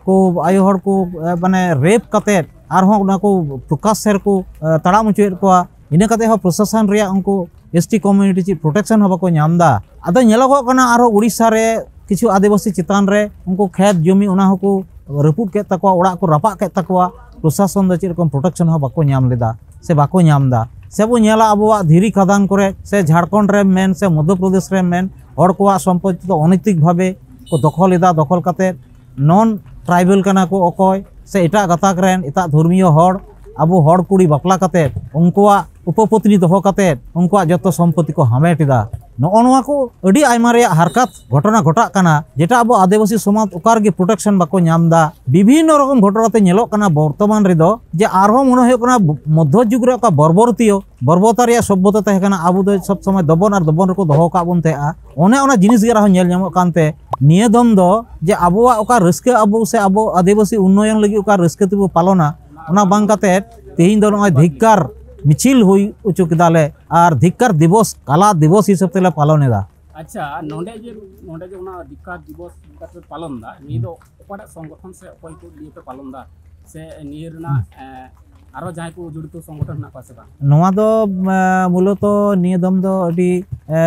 ᱠᱚ ᱟᱭᱳ ᱦᱚᱲ ᱠᱚ, ᱮ, ᱢᱟᱱᱮ ᱨᱮᱯ ᱠᱟᱛᱮᱫ ᱟᱨᱦᱚᱸ ᱚᱱᱟ ᱠᱚ ᱯᱨᱚᱠᱟᱥ ᱥᱮᱫ ᱠᱚ, ᱮ, ᱛᱟᱲᱟᱢ ᱦᱚᱪᱚᱭᱮᱫ ᱠᱚᱣᱟ᱾ ᱤᱱᱟᱹ ᱠᱟᱛᱮᱫ ᱦᱚᱸ ᱯᱨᱚᱥᱟᱥᱚᱱ ᱨᱮᱭᱟᱜ ᱩᱱᱠᱩ ᱮᱥ ᱴᱤ ᱠᱚᱢᱤᱭᱩᱱᱤᱴᱤ ᱪᱮᱫ ᱯᱨᱚᱴᱮᱠᱥᱚᱱ ᱦᱚᱸ ᱵᱟᱠᱚ ᱧᱟᱢ ᱮᱫᱟ᱾ ᱟᱫᱚ ᱧᱮᱞᱚᱜᱚᱜ ᱠᱟᱱᱟ ᱟᱨᱦᱚᱸ ᱩᱲᱤᱥᱥᱟ ᱨᱮ ᱠᱤᱪᱷᱩ ᱟᱹᱫᱤᱵᱟᱹᱥᱤ ᱪᱮᱛᱟᱱ ᱨᱮ ᱩᱱᱠᱩ ᱠᱷᱮᱛ ᱡᱚᱢᱤ ᱚᱱᱟ ᱦᱚᱸᱠᱚ ᱨᱟᱹᱯᱩᱫ ᱠᱮᱫ ᱛᱟᱠᱚᱣᱟ, ᱚᱲᱟᱜ ᱠᱚ ᱨᱟᱯᱟᱜ ᱠᱮᱫ ᱛᱟᱠᱚᱣᱟ᱾ ᱯᱨᱚᱥᱟᱥᱚᱱ ᱫᱚ ᱪᱮᱫ ᱨᱚᱠᱚᱢ ᱯᱨᱚᱴᱮᱠᱥᱚᱱ ᱦᱚᱸ ᱵᱟᱠᱚ ᱧᱟᱢ ᱞᱮᱫᱟ ᱥᱮ ᱵᱟᱠᱚ ᱧᱟᱢ ᱮᱫᱟ᱾ ᱥᱮ ᱵᱚ ᱧᱮᱞᱟ ᱟᱵᱚᱣᱟᱜ ᱫᱷᱤᱨᱤ ᱠᱷᱟᱫᱟᱱ ᱠᱚᱨᱮ ᱥᱮ ᱡᱷᱟᱲᱠᱷᱚᱸᱰ ᱨᱮᱢ ᱢᱮᱱ ᱥᱮ ᱢᱚᱫᱽᱫᱷᱚ ᱯᱨᱚᱫᱮᱥ ᱨᱮᱢ ᱢᱮᱱ, ᱦᱚᱲ ᱠᱚᱣᱟᱜ ᱥᱚᱢᱯᱚᱛᱤ ᱫᱚ ᱚᱱᱚᱭᱛᱤᱠ ᱵᱷᱟᱵᱮ ᱠᱚ ᱫᱚᱠᱷᱚᱞ ᱮᱫᱟ᱾ ᱫᱚᱠᱷᱚᱞ ᱠᱟᱛᱮᱫ ᱱᱚᱱ ᱴᱨᱟᱭᱵᱮᱞ ᱠᱟᱱᱟ ᱠᱚ ᱚᱠᱚᱭ, ᱥᱮ ᱮᱴᱟᱜ ᱜᱟᱛᱟᱠ ᱨᱮᱱ ᱮᱴᱟᱜ ᱫᱷᱚᱨᱢᱤᱭᱚ ᱦᱚᱲ ᱟᱵᱚ ᱦᱚᱲ ᱠᱩᱲᱤ ᱵᱟᱯᱞᱟ ᱠᱟᱛᱮᱫ ᱩᱱᱠᱩᱣᱟᱜ ᱩᱯᱚᱯᱚᱛᱱᱤ ᱫᱚᱦᱚ ᱠᱟᱛᱮᱫ ᱩᱱᱠᱩᱣᱟᱜ ᱡᱚᱛᱚ ᱥᱚᱢᱯᱚᱛᱤ ᱠᱚ ᱦᱟᱢᱮᱴ ᱮᱫᱟ᱾ ᱱᱚᱜᱼᱚ ᱱᱚᱣᱟ ᱠᱚ ᱟᱹᱰᱤ ᱟᱭᱢᱟ ᱨᱮᱭᱟᱜ ᱦᱟᱨᱠᱟᱛ ᱜᱷᱚᱴᱚᱱᱟ ᱜᱷᱚᱴᱟᱜ ᱠᱟᱱᱟ, ᱡᱮᱴᱟ ᱟᱵᱚ ᱟᱹᱫᱤᱵᱟᱹᱥᱤ ᱥᱚᱢᱟᱡᱽ ᱚᱠᱟ ᱨᱮᱜᱮ ᱯᱨᱚᱴᱮᱠᱥᱚᱱ ᱵᱟᱠᱚ ᱧᱟᱢ ᱮᱫᱟ᱾ ᱵᱤᱵᱷᱤᱱᱱᱚ ᱨᱚᱠᱚᱢ ᱜᱷᱚᱴᱚᱱᱟ ᱛᱮ ᱧᱮᱞᱚᱜ ᱠᱟᱱᱟ ᱵᱚᱨᱛᱚᱢᱟᱱ ᱨᱮᱫᱚ ᱡᱮ ᱟᱨᱦᱚᱸ ᱢᱚᱱᱮ ᱦᱩᱭᱩᱜ ᱠᱟᱱᱟ ᱢᱚᱫᱽᱫᱷᱚ ᱡᱩᱜᱽ ᱨᱮ ᱚᱠᱟ ᱵᱚᱨᱵᱚᱨᱛᱤᱭᱚ ᱵᱚᱨᱵᱚᱨᱛᱟ ᱨᱮᱭᱟᱜ ᱥᱚᱵᱽᱵᱷᱚᱛᱟ ᱛᱟᱦᱮᱸ ᱠᱟᱱᱟ, ᱟᱵᱚ ᱫᱚ ᱥᱚᱵᱽ ᱥᱚᱢᱚᱭ ᱫᱚᱵᱚᱱ ᱟᱨ ᱫᱚᱵᱚᱱ ᱨᱮᱠᱚ ᱫᱚᱦᱚ ᱟᱠᱟᱫ ᱵᱚᱱ ᱛᱟᱦᱮᱸᱜᱼᱟ᱾ ᱚᱱᱮ ᱚᱱᱟ ᱡᱤᱱᱤᱥ ᱜᱮ ᱟᱨᱦᱚᱸ ᱧᱮᱞ ᱧᱟᱢᱚᱜ ᱠᱟᱱᱛᱮ ᱱᱤᱭᱟᱹ ᱫᱚᱢ ᱫᱚ ᱡᱮ ᱟᱵᱚᱣᱟᱜ ᱚᱠᱟ ᱨᱟᱹᱥᱠᱟᱹ ᱟᱵᱚ ᱥᱮ ᱟᱵᱚ ᱟᱹᱫᱤᱵᱟᱹᱥᱤ ᱩᱱᱱᱚᱭᱚᱱ ᱞᱟᱹᱜᱤᱫ ᱚᱠᱟ ᱨᱟᱹᱥᱠᱟᱹ ᱛᱮᱵᱚ ᱯᱟᱞᱚᱱᱟ, ᱚᱱᱟ ᱵᱟᱝ ᱠᱟᱛᱮ ᱛᱮᱦᱮᱧ ᱫᱚ ᱱᱚᱜᱼᱚᱭ ᱫᱷᱤᱠᱠᱟᱨ ᱢᱤᱪᱷᱤᱞ ᱦᱩᱭ ᱦᱚᱪᱚ ᱠᱮᱫᱟᱞᱮ ᱟᱨ ᱫᱷᱤᱠᱠᱟᱨ ᱫᱤᱵᱚᱥ ᱠᱟᱞᱟ ᱫᱤᱵᱚᱥ ᱦᱤᱥᱟᱹᱵ ᱛᱮᱞᱮ ᱯᱟᱞᱚᱱ ᱮᱫᱟ᱾ ᱟᱪᱪᱷᱟ, ᱱᱚᱰᱮ ᱡᱮ, ᱱᱚᱰᱮ ᱡᱮ ᱚᱱᱟ ᱫᱷᱤᱠᱠᱟᱨ ᱫᱤᱵᱚᱥ ᱞᱮᱠᱟᱛᱮ ᱯᱟᱞᱚᱱ ᱮᱫᱟ, ᱱᱤᱭᱟᱹ ᱫᱚ ᱚᱠᱟᱴᱟᱜ ᱥᱚᱝᱜᱚᱴᱷᱚᱱ ᱥᱮ ᱚᱠᱚᱭ ᱠᱚ ᱞᱤᱭᱟᱹ ᱯᱮ ᱯᱟᱞᱚᱱ ᱮᱫᱟ, ᱥᱮ ᱱᱤᱭᱟᱹ ᱨᱮᱱᱟᱜ, ᱦᱩᱸ᱾ ᱮ, ᱟᱨᱚ ᱡᱟᱦᱟᱸᱭ ᱠᱚ ᱡᱚᱲᱤᱛᱚ ᱥᱚᱝᱜᱚᱴᱷᱚᱱ ᱦᱮᱱᱟᱜ ᱠᱚᱣᱟ ᱥᱮ ᱵᱟᱝ? ᱱᱚᱣᱟ ᱫᱚ, ᱮ, ᱢᱩᱞᱚᱛᱚ ᱱᱤᱭᱟᱹ ᱫᱚᱢ ᱫᱚ ᱟᱹᱰᱤ, ᱮ,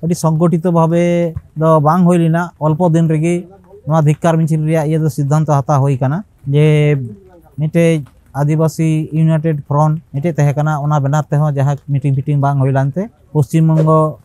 ᱟᱹᱰᱤ ᱥᱚᱝᱜᱚᱴᱷᱤᱛᱚ ᱵᱷᱟᱵᱮ ᱫᱚ ᱵᱟᱝ ᱦᱩᱭ ᱞᱮᱱᱟ᱾ ᱚᱞᱯᱚ ᱫᱤᱱ ᱨᱮᱜᱮ ᱱᱚᱣᱟ ᱫᱷᱤᱠᱠᱟᱨ ᱢᱤᱪᱷᱤᱞ ᱨᱮᱭᱟᱜ ᱤᱭᱟᱹ ᱫᱚ ᱥᱤᱫᱽᱫᱷᱟᱱᱛᱚ ᱦᱟᱛᱟᱣ ᱦᱩᱭ ᱠᱟᱱᱟ ᱡᱮ ᱢᱤᱫᱴᱮᱡ ᱟᱹᱫᱤᱵᱟᱹᱥᱤ ᱤᱭᱩᱱᱟᱭᱴᱮᱰ ᱯᱷᱨᱚᱱᱴ ᱢᱤᱫᱴᱮᱡ ᱛᱟᱦᱮᱸ ᱠᱟᱱᱟ, ᱚᱱᱟ ᱵᱮᱱᱟᱨ ᱛᱮᱦᱚᱸ ᱡᱟᱦᱟᱸ ᱢᱤᱴᱤᱝ ᱯᱷᱤᱴᱤᱝ ᱵᱟᱝ ᱦᱩᱭ ᱞᱮᱱᱛᱮ ᱯᱚᱥᱪᱤᱢ ᱵᱚᱝᱜᱚ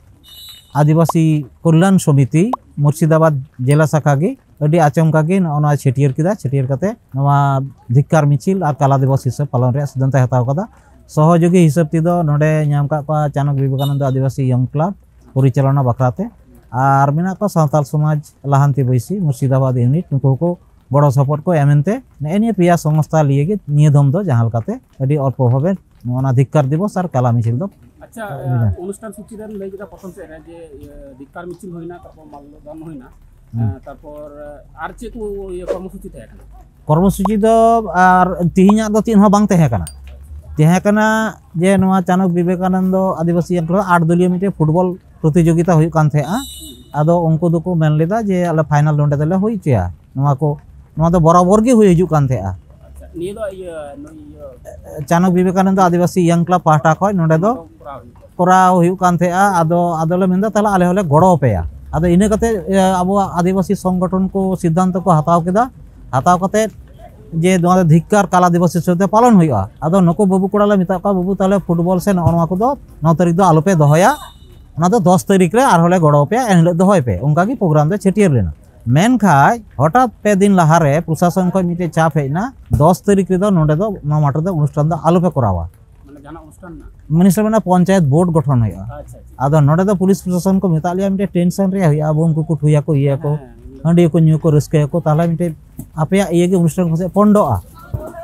ᱟᱹᱫᱤᱵᱟᱹᱥᱤ ᱠᱚᱞᱭᱟᱱ ᱥᱚᱢᱤᱛᱤ ᱢᱩᱨᱥᱤᱫᱟᱵᱟᱫᱽ ᱡᱮᱞᱟ ᱥᱟᱠᱷᱟ ᱜᱮ ᱟᱹᱰᱤ ᱟᱪᱚᱢᱠᱟ ᱜᱮ ᱱᱚᱜᱼᱚ ᱱᱚᱣᱟ ᱪᱷᱟᱹᱴᱭᱟᱹᱨ ᱠᱮᱫᱟ᱾ ᱪᱷᱟᱹᱴᱭᱟᱹᱨ ᱠᱟᱛᱮ ᱱᱚᱣᱟ ᱫᱷᱤᱠᱠᱟᱨ ᱢᱤᱪᱷᱤᱞ ᱟᱨ ᱠᱟᱞᱟ ᱫᱤᱵᱚᱥ ᱦᱤᱥᱟᱹᱵ ᱯᱟᱞᱚᱱ ᱨᱮᱭᱟᱜ ᱥᱤᱫᱽᱫᱷᱟᱱᱛᱚᱭ ᱦᱟᱛᱟᱣ ᱠᱟᱫᱟ᱾ ᱥᱚᱦᱚᱡᱳᱜᱤ ᱦᱤᱥᱟᱹᱵ ᱛᱮᱫᱚ ᱱᱚᱰᱮ ᱧᱟᱢ ᱠᱟᱜ ᱠᱚᱣᱟ ᱪᱟᱱᱚᱠ ᱵᱤᱵᱮᱠᱟᱱᱚᱱᱫᱚ ᱟᱹᱫᱤᱵᱟᱹᱥᱤ ᱭᱚᱝ ᱠᱞᱟᱵᱽ ᱯᱚᱨᱤᱪᱟᱞᱚᱱᱟ ᱵᱟᱠᱷᱨᱟ ᱛᱮ, ᱟᱨ ᱢᱮᱱᱟᱜ ᱠᱚᱣᱟ ᱥᱟᱱᱛᱟᱲ ᱥᱚᱢᱟᱡᱽ ᱞᱟᱦᱟᱱᱛᱤ ᱵᱟᱹᱭᱥᱤ ᱢᱩᱨᱥᱤᱫᱟᱵᱟᱫᱽ ᱤᱭᱩᱱᱤᱴ, ᱱᱩᱠᱩ ᱦᱚᱸᱠᱚ ᱜᱚᱲᱚ ᱥᱚᱯᱚᱦᱚᱫ ᱠᱚ ᱮᱢ ᱮᱱᱛᱮ ᱱᱮᱜᱼᱮ ᱱᱤᱭᱟᱹ ᱯᱮᱭᱟ ᱥᱚᱝᱥᱛᱷᱟ ᱞᱤᱭᱮ ᱜᱮ ᱱᱤᱭᱟᱹ ᱫᱚᱢ ᱫᱚ ᱡᱟᱦᱟᱸ ᱞᱮᱠᱟᱛᱮ ᱟᱹᱰᱤ ᱚᱞᱯᱚ ᱵᱷᱟᱵᱮ ᱱᱚᱣᱟ ᱫᱷᱤᱠᱠᱟᱨ ᱫᱤᱵᱚᱥ ᱟᱨ ᱠᱟᱞᱟ ᱢᱤᱪᱷᱤᱞ ᱫᱚ ᱟᱪᱪᱷᱟ, ᱦᱩᱭᱱᱟ᱾ ᱚᱱᱩᱥᱴᱷᱟᱱ ᱥᱩᱪᱤ ᱨᱮᱢ ᱞᱟᱹᱭ ᱠᱮᱫᱟ ᱯᱨᱚᱛᱷᱚᱢ ᱥᱮᱫ ᱨᱮ ᱡᱮ ᱤᱭᱟᱹ ᱫᱷᱤᱠᱠᱟᱨ ᱢᱤᱪᱷᱤᱞ ᱦᱩᱭᱱᱟ, ᱛᱟᱨᱯᱚᱨ ᱢᱟᱞᱞᱚ ᱫᱟᱱ ᱦᱩᱭᱱᱟ, ᱦᱩᱸ᱾ ᱮᱸ, ᱛᱟᱨᱯᱚᱨ ᱟᱨ ᱪᱮᱫ ᱠᱚ ᱤᱭᱟᱹ ᱠᱚᱨᱢᱚᱥᱩᱪᱤ ᱛᱟᱦᱮᱸ ᱠᱟᱱᱟ? ᱠᱚᱨᱢᱚᱥᱩᱪᱤ ᱫᱚ ᱟᱨ ᱛᱮᱦᱮᱧᱟᱜ ᱫᱚ ᱪᱮᱫ ᱦᱚᱸ ᱵᱟᱝ ᱛᱟᱦᱮᱸ ᱠᱟᱱᱟ᱾ ᱛᱟᱦᱮᱸ ᱠᱟᱱᱟ ᱡᱮ ᱱᱚᱣᱟ ᱪᱟᱱᱚᱠ ᱵᱤᱵᱮᱠᱟᱱᱚᱱᱫᱚ ᱟᱹᱫᱤᱵᱟᱹᱥᱤ ᱟᱠᱷᱲᱟ ᱟᱴ ᱫᱚᱞᱤᱭᱚ ᱢᱤᱫᱴᱮᱱ ᱯᱷᱩᱴᱵᱚᱞ ᱯᱨᱚᱛᱤᱡᱳᱜᱤᱛᱟ ᱦᱩᱭᱩᱜ ᱠᱟᱱ ᱛᱟᱦᱮᱸᱜᱼᱟ᱾ ᱟᱫᱚ ᱩᱱᱠᱩ ᱫᱚᱠᱚ ᱢᱮᱱ ᱞᱮᱫᱟ ᱡᱮ ᱟᱞᱮ ᱯᱷᱟᱭᱱᱟᱞ ᱱᱚᱸᱰᱮ ᱫᱚᱞᱮ ᱦᱩᱭ ᱦᱚᱪᱚᱭᱟ, ᱱᱚᱣᱟ ᱠᱚ, ᱱᱚᱣᱟ ᱫᱚ ᱵᱚᱨᱟᱵᱚᱨ ᱜᱮ ᱦᱩᱭ ᱦᱤᱡᱩᱜ ᱠᱟᱱ ᱛᱟᱦᱮᱸᱜᱼᱟ᱾ ᱟᱪᱪᱷᱟ, ᱱᱤᱭᱟᱹ ᱫᱚ ᱤᱭᱟᱹ ᱱᱩᱭ ᱤᱭᱟᱹ ᱪᱟᱱᱚᱠ ᱵᱤᱵᱮᱠᱟᱱᱚᱱᱫᱚ ᱟᱹᱫᱤᱵᱟᱹᱥᱤ ᱭᱚᱝ ᱠᱞᱟᱵᱽ ᱯᱟᱦᱴᱟ ᱠᱷᱚᱱ ᱱᱚᱸᱰᱮ ᱫᱚ ᱠᱚᱨᱟᱣ ᱦᱩᱭᱩᱜ ᱠᱟᱱ ᱛᱟᱦᱮᱸᱜᱼᱟ᱾ ᱟᱫᱚ ᱟᱫᱚᱞᱮ ᱢᱮᱱᱫᱟ ᱛᱟᱦᱚᱞᱮ ᱟᱞᱮ ᱦᱚᱸᱞᱮ ᱜᱚᱲᱚ ᱟᱯᱮᱭᱟ᱾ ᱟᱫᱚ ᱤᱱᱟᱹ ᱠᱟᱛᱮ ᱮ, ᱟᱵᱚᱣᱟᱜ ᱟᱹᱫᱤᱵᱟᱹᱥᱤ ᱥᱚᱝᱜᱚᱴᱷᱚᱱ ᱠᱚ ᱥᱤᱫᱽᱫᱷᱟᱱᱛᱚ ᱠᱚ ᱦᱟᱛᱟᱣ ᱠᱮᱫᱟ᱾ ᱦᱟᱛᱟᱣ ᱠᱟᱛᱮ ᱡᱮ ᱱᱚᱣᱟ ᱫᱚ ᱫᱷᱤᱠᱠᱟᱨ ᱠᱟᱞᱟ ᱫᱤᱵᱚᱥ ᱦᱤᱥᱟᱹᱵ ᱛᱮ ᱯᱟᱞᱚᱱ ᱦᱩᱭᱩᱜᱼᱟ᱾ ᱟᱫᱚ ᱱᱩᱠᱩ ᱵᱟᱹᱵᱩ ᱠᱚᱲᱟ ᱞᱮ ᱢᱮᱛᱟᱜ ᱠᱚᱣᱟ, "ᱵᱟᱹᱵᱩ, ᱛᱟᱦᱚᱞᱮ ᱯᱷᱩᱴᱵᱚᱞ ᱥᱮ ᱱᱚᱜᱼᱚ ᱱᱚᱣᱟ ᱠᱚᱫᱚ ᱱᱚ ᱛᱟᱹᱨᱤᱠᱷ ᱫᱚ ᱟᱞᱚᱯᱮ ᱫᱚᱦᱚᱭᱟ, ᱚᱱᱟ ᱫᱚ ᱫᱚᱥ ᱛᱟᱹᱨᱤᱠᱷ ᱨᱮ ᱟᱨᱦᱚᱸ ᱞᱮ ᱜᱚᱲᱚ ᱟᱯᱮᱭᱟ, ᱮᱱᱦᱤᱞᱳᱜ ᱫᱚᱦᱚᱭ ᱯᱮ᱾" ᱚᱱᱠᱟ ᱜᱮ ᱯᱨᱳᱜᱨᱟᱢ ᱫᱚ ᱪᱷᱟᱹᱴᱭᱟᱹᱨ ᱞᱮᱱᱟ᱾ ᱢᱮᱱᱠᱷᱟᱱ ᱦᱚᱴᱟᱛ ᱯᱮ ᱫᱤᱱ ᱞᱟᱦᱟᱨᱮ ᱯᱨᱚᱥᱟᱥᱚᱱ ᱠᱷᱚᱱ ᱢᱤᱫᱴᱮᱡ ᱪᱟᱯ ᱦᱮᱡ ᱮᱱᱟ, ᱫᱚᱥ ᱛᱟᱹᱨᱤᱠᱷ ᱨᱮᱫᱚ ᱱᱚᱰᱮ ᱫᱚ ᱱᱚᱣᱟ ᱢᱟᱴᱷ ᱨᱮᱫᱚ ᱚᱱᱩᱥᱴᱷᱟᱱ ᱫᱚ ᱟᱞᱚᱯᱮ ᱠᱚᱨᱟᱣᱟ᱾ ᱢᱟᱱᱮ ᱡᱟᱦᱟᱱᱟᱜ ᱚᱱᱩᱥᱴᱷᱟᱱ ᱨᱮᱱᱟᱜ? ᱢᱩᱱᱤᱥᱤᱯᱟᱞ ᱢᱟᱱᱮ ᱯᱚᱧᱪᱟᱭᱮᱛ ᱵᱳᱨᱰ ᱜᱚᱴᱷᱚᱱ ᱦᱩᱭᱩᱜᱼᱟ᱾ ᱟᱪᱪᱷᱟ, ᱟᱪᱪᱷᱟ᱾ ᱟᱫᱚ ᱱᱚᱰᱮ ᱫᱚ ᱯᱩᱞᱤᱥ ᱯᱨᱚᱥᱟᱥᱚᱱ ᱠᱚ ᱢᱮᱛᱟᱜ ᱞᱮᱭᱟ ᱢᱤᱫᱴᱮᱡ ᱴᱮᱱᱥᱚᱱ ᱨᱮᱭᱟᱜ ᱦᱩᱭᱩᱜᱼᱟ, ᱟᱵᱚ ᱩᱱᱠᱩ ᱠᱚ ᱴᱷᱩᱭᱟᱠᱚ, ᱤᱭᱟᱹᱭᱟᱠᱚ, ᱦᱮᱸ, ᱦᱮᱸ᱾ ᱦᱟᱺᱰᱤ ᱠᱚ ᱧᱩ ᱠᱚ ᱨᱟᱹᱥᱠᱟᱹᱭᱟᱠᱚ, ᱛᱟᱦᱚᱞᱮ ᱢᱤᱫᱴᱮᱡ ᱟᱯᱮᱭᱟᱜ ᱤᱭᱟᱹ ᱜᱮ ᱚᱱᱩᱥᱴᱷᱟᱱ ᱯᱟᱥᱮᱡ ᱯᱚᱱᱰᱚᱜᱼᱟ᱾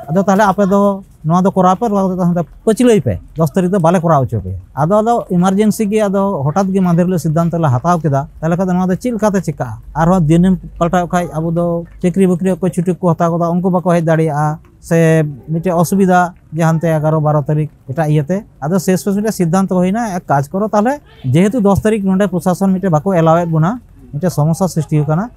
ᱟᱫᱚ ᱛᱟᱦᱚᱞᱮ ᱟᱯᱮ ᱫᱚ ᱱᱚᱣᱟ ᱫᱚ ᱠᱚᱨᱟᱣ ᱯᱮ, ᱱᱚᱣᱟ ᱫᱚ ᱛᱟᱦᱚᱞᱮ ᱯᱟᱹᱪᱷᱞᱟᱹᱭ ᱯᱮ, ᱫᱚᱥ ᱛᱟᱹᱨᱤᱠᱷ ᱫᱚ ᱵᱟᱞᱮ ᱠᱚᱨᱟᱣ ᱦᱚᱪᱚ ᱯᱮᱭᱟ᱾ ᱟᱫᱚ, ᱟᱫᱚ ᱤᱢᱟᱨᱡᱮᱱᱥᱤ ᱜᱮ ᱟᱫᱚ ᱦᱚᱴᱟᱛ ᱜᱮ ᱢᱟᱫᱷᱮᱨ ᱦᱤᱞᱳᱜ ᱥᱤᱫᱽᱫᱷᱟᱱᱛᱚ ᱞᱮ ᱦᱟᱛᱟᱣ ᱠᱮᱫᱟ, ᱛᱟᱦᱚᱞᱮ ᱠᱷᱟᱱ ᱫᱚ ᱱᱚᱣᱟ ᱫᱚ ᱪᱮᱫ ᱞᱮᱠᱟᱛᱮ ᱪᱤᱠᱟᱹᱜᱼᱟ? ᱟᱨᱦᱚᱸ ᱫᱤᱱᱮᱢ ᱯᱟᱞᱴᱟᱣ ᱠᱷᱟᱡ ᱟᱵᱚ ᱫᱚ ᱪᱟᱹᱠᱨᱤ ᱵᱟᱹᱠᱨᱤ ᱚᱠᱚᱭ ᱪᱷᱩᱴᱤ ᱠᱚ ᱦᱟᱛᱟᱣ ᱠᱟᱫᱟ, ᱩᱱᱠᱩ ᱵᱟᱠᱚ ᱦᱮᱡ ᱫᱟᱲᱮᱭᱟᱜᱼᱟ, ᱥᱮ ᱢᱤᱫᱴᱮᱡ ᱚᱥᱩᱵᱤᱫᱷᱟ ᱡᱮ ᱦᱟᱱᱛᱮ ᱮᱜᱟᱨᱚ ᱵᱟᱨᱚ ᱛᱟᱹᱨᱤᱠᱷ ᱮᱴᱟᱜ ᱤᱭᱟᱹᱛᱮ᱾ ᱟᱫᱚ ᱥᱮᱥ ᱯᱮᱥ ᱢᱤᱫᱴᱮᱡ ᱥᱤᱫᱽᱫᱷᱟᱱᱛᱚ ᱦᱩᱭᱱᱟ, ᱮᱠ ᱠᱟᱡᱽ ᱠᱚᱨᱚ ᱛᱟᱦᱚᱞᱮ, ᱡᱮᱦᱮᱛᱩ ᱫᱚᱥ ᱛᱟᱹᱨᱤᱠᱷ ᱱᱚᱰᱮ ᱯᱨᱚᱥᱟᱥᱚᱱ ᱢᱤᱫᱴᱮᱡ ᱵᱟᱠᱚ ᱮᱞᱟᱣᱮᱫ ᱵᱚᱱᱟ, ᱢᱤᱫᱴᱮᱡ ᱥᱚᱢᱚᱥᱥᱟ ᱥᱨᱤᱥᱴᱤ ᱟᱠᱟᱱᱟ,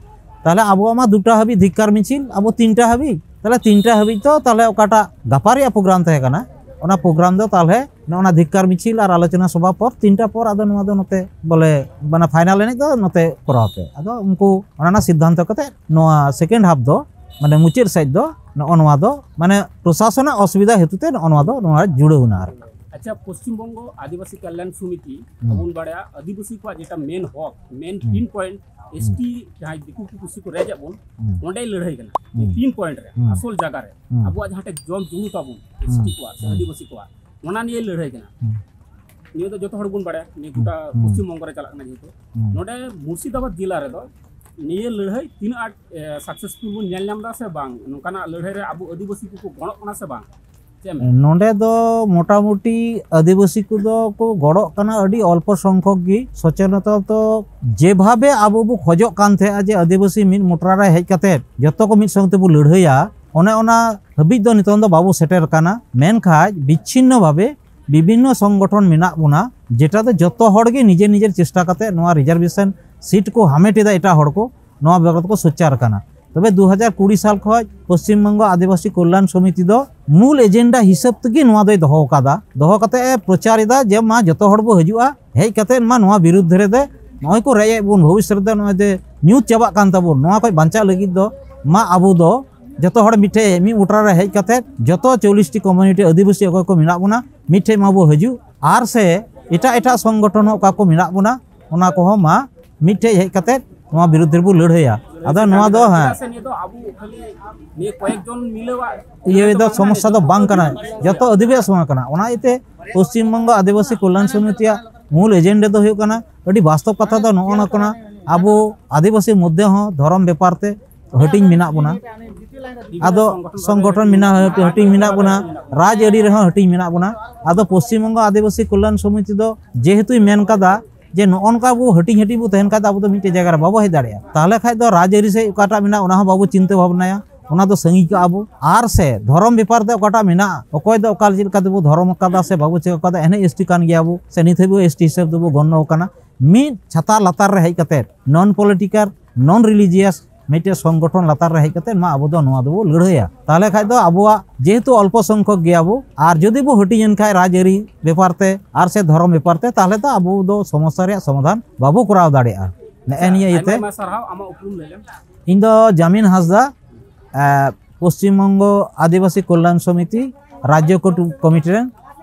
ᱛᱟᱦᱚᱞᱮ ᱟᱵᱚᱣᱟᱜ ᱢᱟ ᱫᱩᱴᱟ ᱦᱟᱹᱵᱤᱡ ᱫᱷᱤᱠᱠᱟᱨ ᱢᱤᱪᱷᱤᱞ, ᱟᱵᱚ ᱛᱤᱱᱴᱟ ᱦᱟᱹᱵᱤᱡ, ᱛᱟᱦᱚᱞᱮ ᱛᱤᱱᱴᱟ ᱦᱟᱹᱵᱤᱡ ᱛᱚ ᱛᱟᱦᱚᱞᱮ ᱚᱠᱟᱴᱟᱜ ᱜᱟᱯᱟ ᱨᱮᱭᱟᱜ ᱯᱨᱳᱜᱨᱟᱢ ᱛᱟᱦᱮᱸ ᱠᱟᱱᱟ, ᱚᱱᱟ ᱯᱨᱳᱜᱨᱟᱢ ᱫᱚ ᱛᱟᱦᱚᱞᱮ ᱱᱚᱜᱼᱚ ᱱᱟ ᱫᱷᱤᱠᱠᱟᱨ ᱢᱤᱪᱷᱤᱞ ᱟᱨ ᱟᱞᱳᱪᱚᱱᱟ ᱥᱚᱵᱷᱟ ᱯᱚᱨ ᱛᱤᱱᱴᱟ ᱯᱚᱨ ᱟᱫᱚ ᱱᱚᱣᱟ ᱫᱚ ᱱᱚᱛᱮ ᱵᱚᱞᱮ ᱢᱟᱱᱮ ᱯᱷᱟᱭᱱᱟᱞ ᱮᱱᱮᱡ ᱫᱚ ᱱᱚᱛᱮ ᱠᱚᱨᱟᱣ ᱯᱮ᱾ ᱟᱫᱚ ᱩᱱᱠᱩ ᱚᱱᱟ ᱨᱮᱱᱟᱜ ᱥᱤᱫᱽᱫᱷᱟᱱᱛᱚ ᱠᱟᱛᱮ ᱱᱚᱣᱟ ᱥᱮᱠᱮᱱᱰ ᱦᱟᱯ ᱫᱚ ᱢᱟᱱᱮ ᱢᱩᱪᱟᱹᱫ ᱥᱮᱫ ᱫᱚ ᱱᱚᱜᱼᱚ ᱱᱚᱣᱟ ᱫᱚ ᱢᱟᱱᱮ ᱯᱨᱚᱥᱟᱥᱚᱱᱟᱜ ᱚᱥᱩᱵᱤᱫᱷᱟ ᱦᱮᱛᱩ ᱛᱮ ᱱᱚᱜᱼᱚ ᱱᱚᱣᱟ ᱫᱚ ᱱᱚᱣᱟ ᱡᱩᱲᱟᱹᱣ ᱮᱱᱟ ᱟᱨᱠᱤ᱾ ᱟᱪᱪᱷᱟ, ᱯᱚᱥᱪᱤᱢ ᱵᱚᱝᱜᱚ ᱟᱹᱫᱤᱵᱟᱹᱥᱤ ᱠᱚᱞᱭᱟᱱ ᱥᱚᱢᱤᱛᱤ, ᱦᱩᱸ᱾ ᱵᱚᱱ ᱵᱟᱲᱟᱭᱟ ᱟᱹᱫᱤᱵᱟᱹᱥᱤ ᱠᱚᱣᱟᱜ ᱡᱮᱴᱟ ᱢᱮᱱ ᱦᱚᱠ, ᱢᱮᱱ ᱦᱩᱸ᱾ ᱯᱤᱱ ᱯᱚᱭᱮᱱᱴ, ᱦᱩᱸ᱾ ᱮᱥᱴᱤ ᱡᱟᱦᱟᱸᱭ ᱫᱤᱠᱩ ᱠᱚ ᱯᱩᱥᱤ ᱠᱚ ᱨᱮᱡ ᱮᱫ ᱵᱚᱱ, ᱦᱩᱸ᱾ ᱚᱸᱰᱮᱭ ᱞᱟᱹᱲᱦᱟᱹᱭ ᱠᱟᱱᱟ᱾ ᱦᱩᱸ᱾ ᱯᱤᱱ ᱯᱚᱭᱮᱱᱴ ᱨᱮ, ᱦᱩᱸ᱾ ᱟᱥᱚᱞ ᱡᱟᱭᱜᱟ ᱨᱮ, ᱦᱩᱸ᱾ ᱟᱵᱚᱣᱟᱜ ᱡᱟᱦᱟᱸ ᱴᱷᱮᱱ ᱡᱚᱢ ᱡᱩᱲᱩ ᱛᱟᱵᱚᱱ, ᱦᱩᱸ᱾ ᱮᱥᱴᱤ ᱠᱚᱣᱟᱜ ᱥᱮ ᱦᱩᱸ᱾ ᱟᱹᱫᱤᱵᱟᱹᱥᱤ ᱠᱚᱣᱟᱜ, ᱚᱱᱟ ᱱᱤᱭᱮ ᱞᱟᱹᱲᱦᱟᱹᱭ ᱠᱟᱱᱟ᱾ ᱦᱩᱸ᱾ ᱱᱤᱭᱟᱹ ᱫᱚ ᱡᱚᱛᱚ ᱦᱚᱲ ᱵᱚᱱ ᱵᱟᱲᱟᱭᱟ, ᱱᱤᱭᱟᱹ ᱜᱚᱴᱟ ᱦᱩᱸ᱾ ᱯᱚᱥᱪᱤᱢ ᱵᱚᱝᱜᱚ ᱨᱮ ᱪᱟᱞᱟᱜ ᱠᱟᱱᱟ ᱡᱮᱦᱮᱛᱩ᱾ ᱦᱩᱸ᱾ ᱱᱚᱰᱮ ᱢᱩᱨᱥᱤᱫᱟᱵᱟᱫᱽ ᱡᱮᱞᱟ ᱨᱮᱫᱚ ᱱᱤᱭᱟᱹ ᱞᱟᱹᱲᱦᱟᱹᱭ ᱛᱤᱱᱟᱹᱜ ᱟᱸᱴ, ᱮ, ᱥᱟᱠᱥᱮᱥᱯᱷᱩᱞ ᱵᱚᱱ ᱧᱮᱞ ᱧᱟᱢ ᱮᱫᱟ ᱥᱮ ᱵᱟᱝ? ᱱᱚᱝᱠᱟᱱᱟᱜ ᱞᱟᱹᱲᱦᱟᱹᱭ ᱨᱮ ᱟᱵᱚ ᱟᱹᱫᱤᱵᱟᱹᱥᱤ ᱠᱚᱠᱚ ᱜᱚᱲᱚᱜ ᱠᱟᱱᱟ ᱥᱮ ᱵᱟᱝ? ᱪᱮᱫ ᱮᱢ ᱢᱮᱱᱟ? ᱱᱚᱰᱮ ᱫᱚ ᱢᱚᱴᱟᱢᱩᱴᱤ ᱟᱹᱫᱤᱵᱟᱹᱥᱤ ᱠᱚᱫᱚ ᱠᱚ ᱜᱚᱲᱚᱜ ᱠᱟᱱᱟ, ᱟᱹᱰᱤ ᱚᱞᱯᱚ ᱥᱚᱝᱠᱷᱚᱠ ᱜᱮ᱾ ᱥᱚᱪᱮᱛᱚᱱᱚᱛᱟ ᱫᱚ ᱡᱮᱵᱷᱟᱵᱮ ᱟᱵᱚ ᱵᱚ ᱠᱷᱚᱡᱚᱜ ᱠᱟᱱ ᱛᱟᱦᱮᱸᱜᱼᱟ ᱡᱮ ᱟᱹᱫᱤᱵᱟᱹᱥᱤ ᱢᱤᱫ ᱢᱚᱴᱨᱟ ᱨᱮ ᱦᱮᱡ ᱠᱟᱛᱮ ᱡᱚᱛᱚ ᱠᱚ ᱢᱤᱫ ᱥᱟᱶ ᱛᱮᱵᱚ ᱞᱟᱹᱲᱦᱟᱹᱭᱟ, ᱚᱱᱮ ᱚᱱᱟ ᱦᱟᱹᱵᱤᱡ ᱫᱚ ᱱᱤᱛᱚᱝ ᱫᱚ ᱵᱟᱵᱚ ᱥᱮᱴᱮᱨ ᱟᱠᱟᱱᱟ᱾ ᱢᱮᱱᱠᱷᱟᱱ ᱵᱤᱪᱷᱤᱱᱱᱚ ᱵᱷᱟᱵᱮ ᱵᱤᱵᱷᱤᱱᱱᱚ ᱥᱚᱝᱜᱚᱴᱷᱚᱱ ᱢᱮᱱᱟᱜ ᱵᱚᱱᱟ, ᱡᱮᱴᱟ ᱫᱚ ᱡᱚᱛᱚ ᱦᱚᱲ ᱜᱮ ᱱᱤᱡᱮᱨ ᱱᱤᱡᱮᱨ ᱪᱮᱥᱴᱟ ᱠᱟᱛᱮ ᱱᱚᱣᱟ ᱨᱤᱡᱟᱨᱵᱷᱮᱥᱚᱱ ᱥᱤᱴ ᱠᱚ ᱦᱟᱢᱮᱴ ᱮᱫᱟ ᱮᱴᱟᱜ ᱦᱚᱲ ᱠᱚ, ᱱᱚᱣᱟ ᱵᱟᱵᱚᱫ ᱠᱚ ᱥᱳᱪᱟᱨ ᱠᱟᱱᱟ᱾ ᱛᱚᱵᱮ ᱫᱩ ᱦᱟᱡᱟᱨ ᱠᱩᱲᱤ ᱥᱟᱞ ᱠᱷᱚᱱ ᱯᱚᱥᱪᱤᱢ ᱵᱚᱝᱜᱚ ᱟᱹᱫᱤᱵᱟᱹᱥᱤ ᱠᱚᱞᱭᱟᱱ ᱥᱚᱢᱤᱛᱤ ᱫᱚ ᱢᱩᱞ ᱮᱡᱮᱱᱰᱟ ᱦᱤᱥᱟᱹᱵ ᱛᱮᱜᱮ ᱱᱚᱣᱟ ᱫᱚᱭ ᱫᱚᱦᱚ ᱟᱠᱟᱫᱟ᱾ ᱫᱚᱦᱚ ᱠᱟᱛᱮ ᱮ ᱯᱨᱚᱪᱟᱨ ᱮᱫᱟ ᱡᱮ ᱢᱟ ᱡᱚᱛᱚ ᱦᱚᱲ ᱵᱚ ᱦᱤᱡᱩᱜᱼᱟ, ᱦᱮᱡ ᱠᱟᱛᱮ ᱢᱟ ᱱᱚᱣᱟ ᱵᱤᱨᱩᱫᱽ ᱨᱮ ᱫᱚ ᱱᱚᱜᱼᱚᱭ ᱠᱚ ᱨᱮᱡ ᱮᱫ ᱵᱚᱱ, ᱵᱷᱚᱵᱤᱥᱥᱚᱛ ᱨᱮ ᱱᱚᱜᱼᱚᱭ ᱡᱮ ᱧᱩᱛ ᱪᱟᱵᱟᱜ ᱠᱟᱱ ᱛᱟᱵᱚᱱ, ᱱᱚᱣᱟ ᱠᱷᱚᱱ ᱵᱟᱧᱪᱟᱜ ᱞᱟᱹᱜᱤᱫ ᱫᱚ ᱢᱟ ᱟᱵᱚ ᱫᱚ ᱡᱚᱛᱚ ᱦᱚᱲ ᱢᱤᱫᱴᱷᱮᱡ ᱢᱤᱫ ᱢᱚᱴᱨᱟ ᱨᱮ ᱦᱮᱡ ᱠᱟᱛᱮ ᱡᱚᱛᱚ ᱪᱚᱞᱞᱤᱥ ᱴᱤ ᱠᱚᱢᱤᱭᱩᱱᱤᱴᱤ ᱟᱹᱫᱤᱵᱟᱹᱥᱤ ᱚᱠᱚᱭ ᱠᱚ ᱢᱮᱱᱟᱜ ᱵᱚᱱᱟ ᱢᱤᱫᱴᱷᱮᱡ ᱢᱟᱵᱚ ᱦᱤᱡᱩᱜ, ᱟᱨ ᱥᱮ ᱮᱴᱟᱜ ᱮᱴᱟᱜ ᱥᱚᱝᱜᱚᱴᱷᱚᱱ ᱦᱚᱸ ᱚᱠᱟ ᱠᱚ ᱢᱮᱱᱟᱜ ᱵᱚᱱᱟ ᱚᱱᱟ ᱠᱚᱦᱚᱸ ᱢᱟ ᱢᱤᱫᱴᱷᱮᱡ ᱦᱮᱡ ᱠᱟᱛᱮ ᱱᱚᱣᱟ ᱵᱤᱨᱩᱫᱽ ᱨᱮᱵᱚ ᱞᱟᱹᱲᱦᱟᱹᱭᱟ᱾ ᱟᱫᱚ ᱱᱚᱣᱟ ᱫᱚ, ᱦᱮᱸ, ᱪᱮᱫᱟᱜ ᱥᱮ ᱱᱤᱭᱟᱹ ᱫᱚ ᱟᱵᱚ ᱠᱷᱟᱹᱞᱤ ᱱᱤᱭᱟᱹ ᱠᱚᱭᱮᱠ ᱡᱚᱱ ᱢᱤᱞᱟᱹᱣᱟᱜ ᱤᱭᱟᱹ ᱫᱚ ᱥᱚᱢᱚᱥᱥᱟ ᱫᱚ ᱵᱟᱝ ᱠᱟᱱᱟ, ᱡᱚᱛᱚ ᱟᱹᱫᱤᱵᱟᱹᱥᱤᱭᱟᱜ ᱥᱚᱢᱚᱥᱥᱟ ᱠᱟᱱᱟ᱾ ᱚᱱᱟ ᱤᱭᱟᱹᱛᱮ ᱯᱚᱥᱪᱤᱢ ᱵᱚᱝᱜᱚ ᱟᱹᱫᱤᱵᱟᱹᱥᱤ ᱠᱚᱞᱭᱟᱱ ᱥᱚᱢᱤᱛᱤᱭᱟᱜ ᱢᱩᱞ ᱮᱡᱮᱱᱰᱟ ᱫᱚ ᱦᱩᱭᱩᱜ ᱠᱟᱱᱟ, ᱟᱹᱰᱤ ᱵᱟᱥᱛᱚᱵ ᱠᱟᱛᱷᱟ ᱫᱚ ᱱᱚᱜᱼᱚ ᱱᱚᱣᱟ ᱠᱟᱱᱟ, ᱟᱵᱚ ᱟᱹᱫᱤᱵᱟᱹᱥᱤ ᱢᱚᱫᱽᱫᱷᱮ ᱦᱚᱸ ᱫᱷᱚᱨᱚᱢ ᱵᱮᱯᱟᱨ ᱛᱮ ᱦᱟᱹᱴᱤᱧ ᱢᱮᱱᱟᱜ ᱵᱚᱱᱟ᱾ ᱟᱫᱚ ᱥᱚᱝᱜᱚᱴᱷᱚᱱ ᱢᱮᱱᱟᱜ, ᱦᱟᱹᱴᱤᱧ ᱢᱮᱱᱟᱜ ᱵᱚᱱᱟ, ᱨᱟᱡᱽ ᱟᱹᱨᱤ ᱨᱮᱦᱚᱸ ᱦᱟᱹᱴᱤᱧ ᱢᱮᱱᱟᱜ ᱵᱚᱱᱟ᱾ ᱟᱫᱚ ᱯᱚᱥᱪᱤᱢ ᱵᱚᱝᱜᱚ ᱟᱹᱫᱤᱵᱟᱹᱥᱤ ᱠᱚᱞᱭᱟᱱ ᱥᱚᱢᱤᱛᱤ ᱫᱚ ᱡᱮᱦᱮᱛᱩᱭ ᱢᱮᱱ ᱠᱟᱫᱟ ᱡᱮ ᱱᱚᱜᱼᱚ ᱱᱚᱝᱠᱟ ᱵᱚ ᱦᱟᱹᱴᱤᱧ ᱦᱟᱹᱴᱤᱧ ᱵᱚ ᱛᱟᱦᱮᱱ ᱠᱷᱟᱡ ᱫᱚ ᱟᱵᱚ ᱫᱚ ᱢᱤᱫᱴᱮᱡ ᱡᱟᱭᱜᱟ ᱨᱮ ᱵᱟᱵᱚ ᱦᱮᱡ ᱫᱟᱲᱮᱭᱟᱜᱼᱟ᱾ ᱛᱟᱦᱚᱞᱮ ᱠᱷᱟᱡ ᱫᱚ ᱨᱟᱡᱽ ᱟᱹᱨᱤ ᱥᱮᱫ ᱚᱠᱟᱴᱟᱜ ᱢᱮᱱᱟᱜᱼᱟ ᱚᱱᱟ ᱦᱚᱸ ᱵᱟᱵᱚ ᱪᱤᱱᱛᱟᱹ ᱵᱷᱟᱵᱽᱱᱟᱭᱟ, ᱚᱱᱟ ᱫᱚ ᱥᱟᱺᱜᱤᱧ ᱠᱟᱜᱼᱟ ᱵᱚ᱾ ᱟᱨ ᱥᱮ ᱫᱷᱚᱨᱚᱢ ᱵᱮᱯᱟᱨ ᱛᱮ ᱚᱠᱟᱴᱟᱜ ᱢᱮᱱᱟᱜᱼᱟ, ᱚᱠᱚᱭ ᱫᱚ ᱚᱠᱟ ᱪᱮᱫ ᱞᱮᱠᱟ ᱛᱮᱵᱚ ᱫᱷᱚᱨᱚᱢ ᱟᱠᱟᱫᱟ ᱥᱮ ᱵᱟᱵᱚ ᱪᱮᱫ ᱟᱠᱟᱫᱟ, ᱮᱱᱦᱚᱸ ᱮᱥ ᱴᱤ ᱠᱟᱱ ᱜᱮᱭᱟ ᱵᱚ, ᱥᱮ ᱱᱤᱛ ᱦᱟᱹᱵᱤᱡ ᱮᱥ ᱴᱤ ᱦᱤᱥᱟᱹᱵ ᱛᱮᱵᱚ ᱜᱚᱱᱱᱚ ᱟᱠᱟᱱᱟ᱾ ᱢᱤᱫ ᱪᱷᱟᱛᱟ ᱞᱟᱛᱟᱨ ᱨᱮ ᱦᱮᱡ ᱠᱟᱛᱮ, ᱱᱚᱱ ᱯᱚᱞᱤᱴᱤᱠᱟᱞ, ᱱᱚᱱ ᱨᱤᱞᱤᱡᱤᱭᱟᱥ ᱢᱤᱫᱴᱮᱡ ᱥᱚᱝᱜᱚᱴᱷᱚᱱ ᱞᱟᱛᱟᱨ ᱨᱮ ᱦᱮᱡ ᱠᱟᱛᱮ ᱢᱟ ᱟᱵᱚ ᱫᱚ ᱱᱚᱣᱟ ᱫᱚᱵᱚ ᱞᱟᱹᱲᱦᱟᱹᱭᱟ᱾ ᱛᱟᱦᱚᱞᱮ ᱠᱷᱟᱡ ᱫᱚ ᱟᱵᱚᱣᱟᱜ ᱡᱮᱦᱮᱛᱩ ᱚᱞᱯᱚ ᱥᱚᱝᱠᱷᱚᱠ ᱜᱮᱭᱟ ᱵᱚ, ᱟᱨ ᱡᱩᱫᱤ ᱵᱚ ᱦᱟᱹᱴᱤᱧ ᱮᱱ ᱠᱷᱟᱡ ᱨᱟᱡᱽᱟᱹᱨᱤ ᱵᱮᱯᱟᱨ ᱛᱮ ᱟᱨ ᱥᱮ ᱫᱷᱚᱨᱚᱢ ᱵᱮᱯᱟᱨ ᱛᱮ, ᱛᱟᱦᱚᱞᱮ ᱫᱚ ᱟᱵᱚ ᱫᱚ ᱥᱚᱢᱚᱥᱥᱟ ᱨᱮᱭᱟᱜ ᱥᱚᱢᱟᱫᱷᱟᱱ ᱵᱟᱵᱚ ᱠᱚᱨᱟᱣ ᱫᱟᱲᱮᱭᱟᱜᱼᱟ᱾ ᱱᱮᱜᱼᱮ ᱱᱤᱭᱟᱹ ᱤᱭᱟᱹᱛᱮ ᱟᱭᱢᱟ ᱟᱭᱢᱟ ᱥᱟᱨᱦᱟᱣ, ᱟᱢᱟᱜ ᱩᱯᱨᱩᱢ ᱞᱟᱹᱭ ᱞᱮᱢ᱾ ᱤᱧ ᱫᱚ ᱡᱟᱢᱤᱱ ᱦᱟᱸᱥᱫᱟ, ᱮ, ᱯᱚᱥᱪᱤᱢ ᱵᱚᱝᱜᱚ ᱟᱹᱫᱤᱵᱟᱹᱥᱤ ᱠᱚᱞᱭᱟᱱ ᱥᱚᱢᱤᱛᱤ ᱨᱟᱡᱽᱡᱚ ᱠᱚᱴᱩ-, ᱠᱚᱢᱤᱴᱤ ᱨᱮᱱ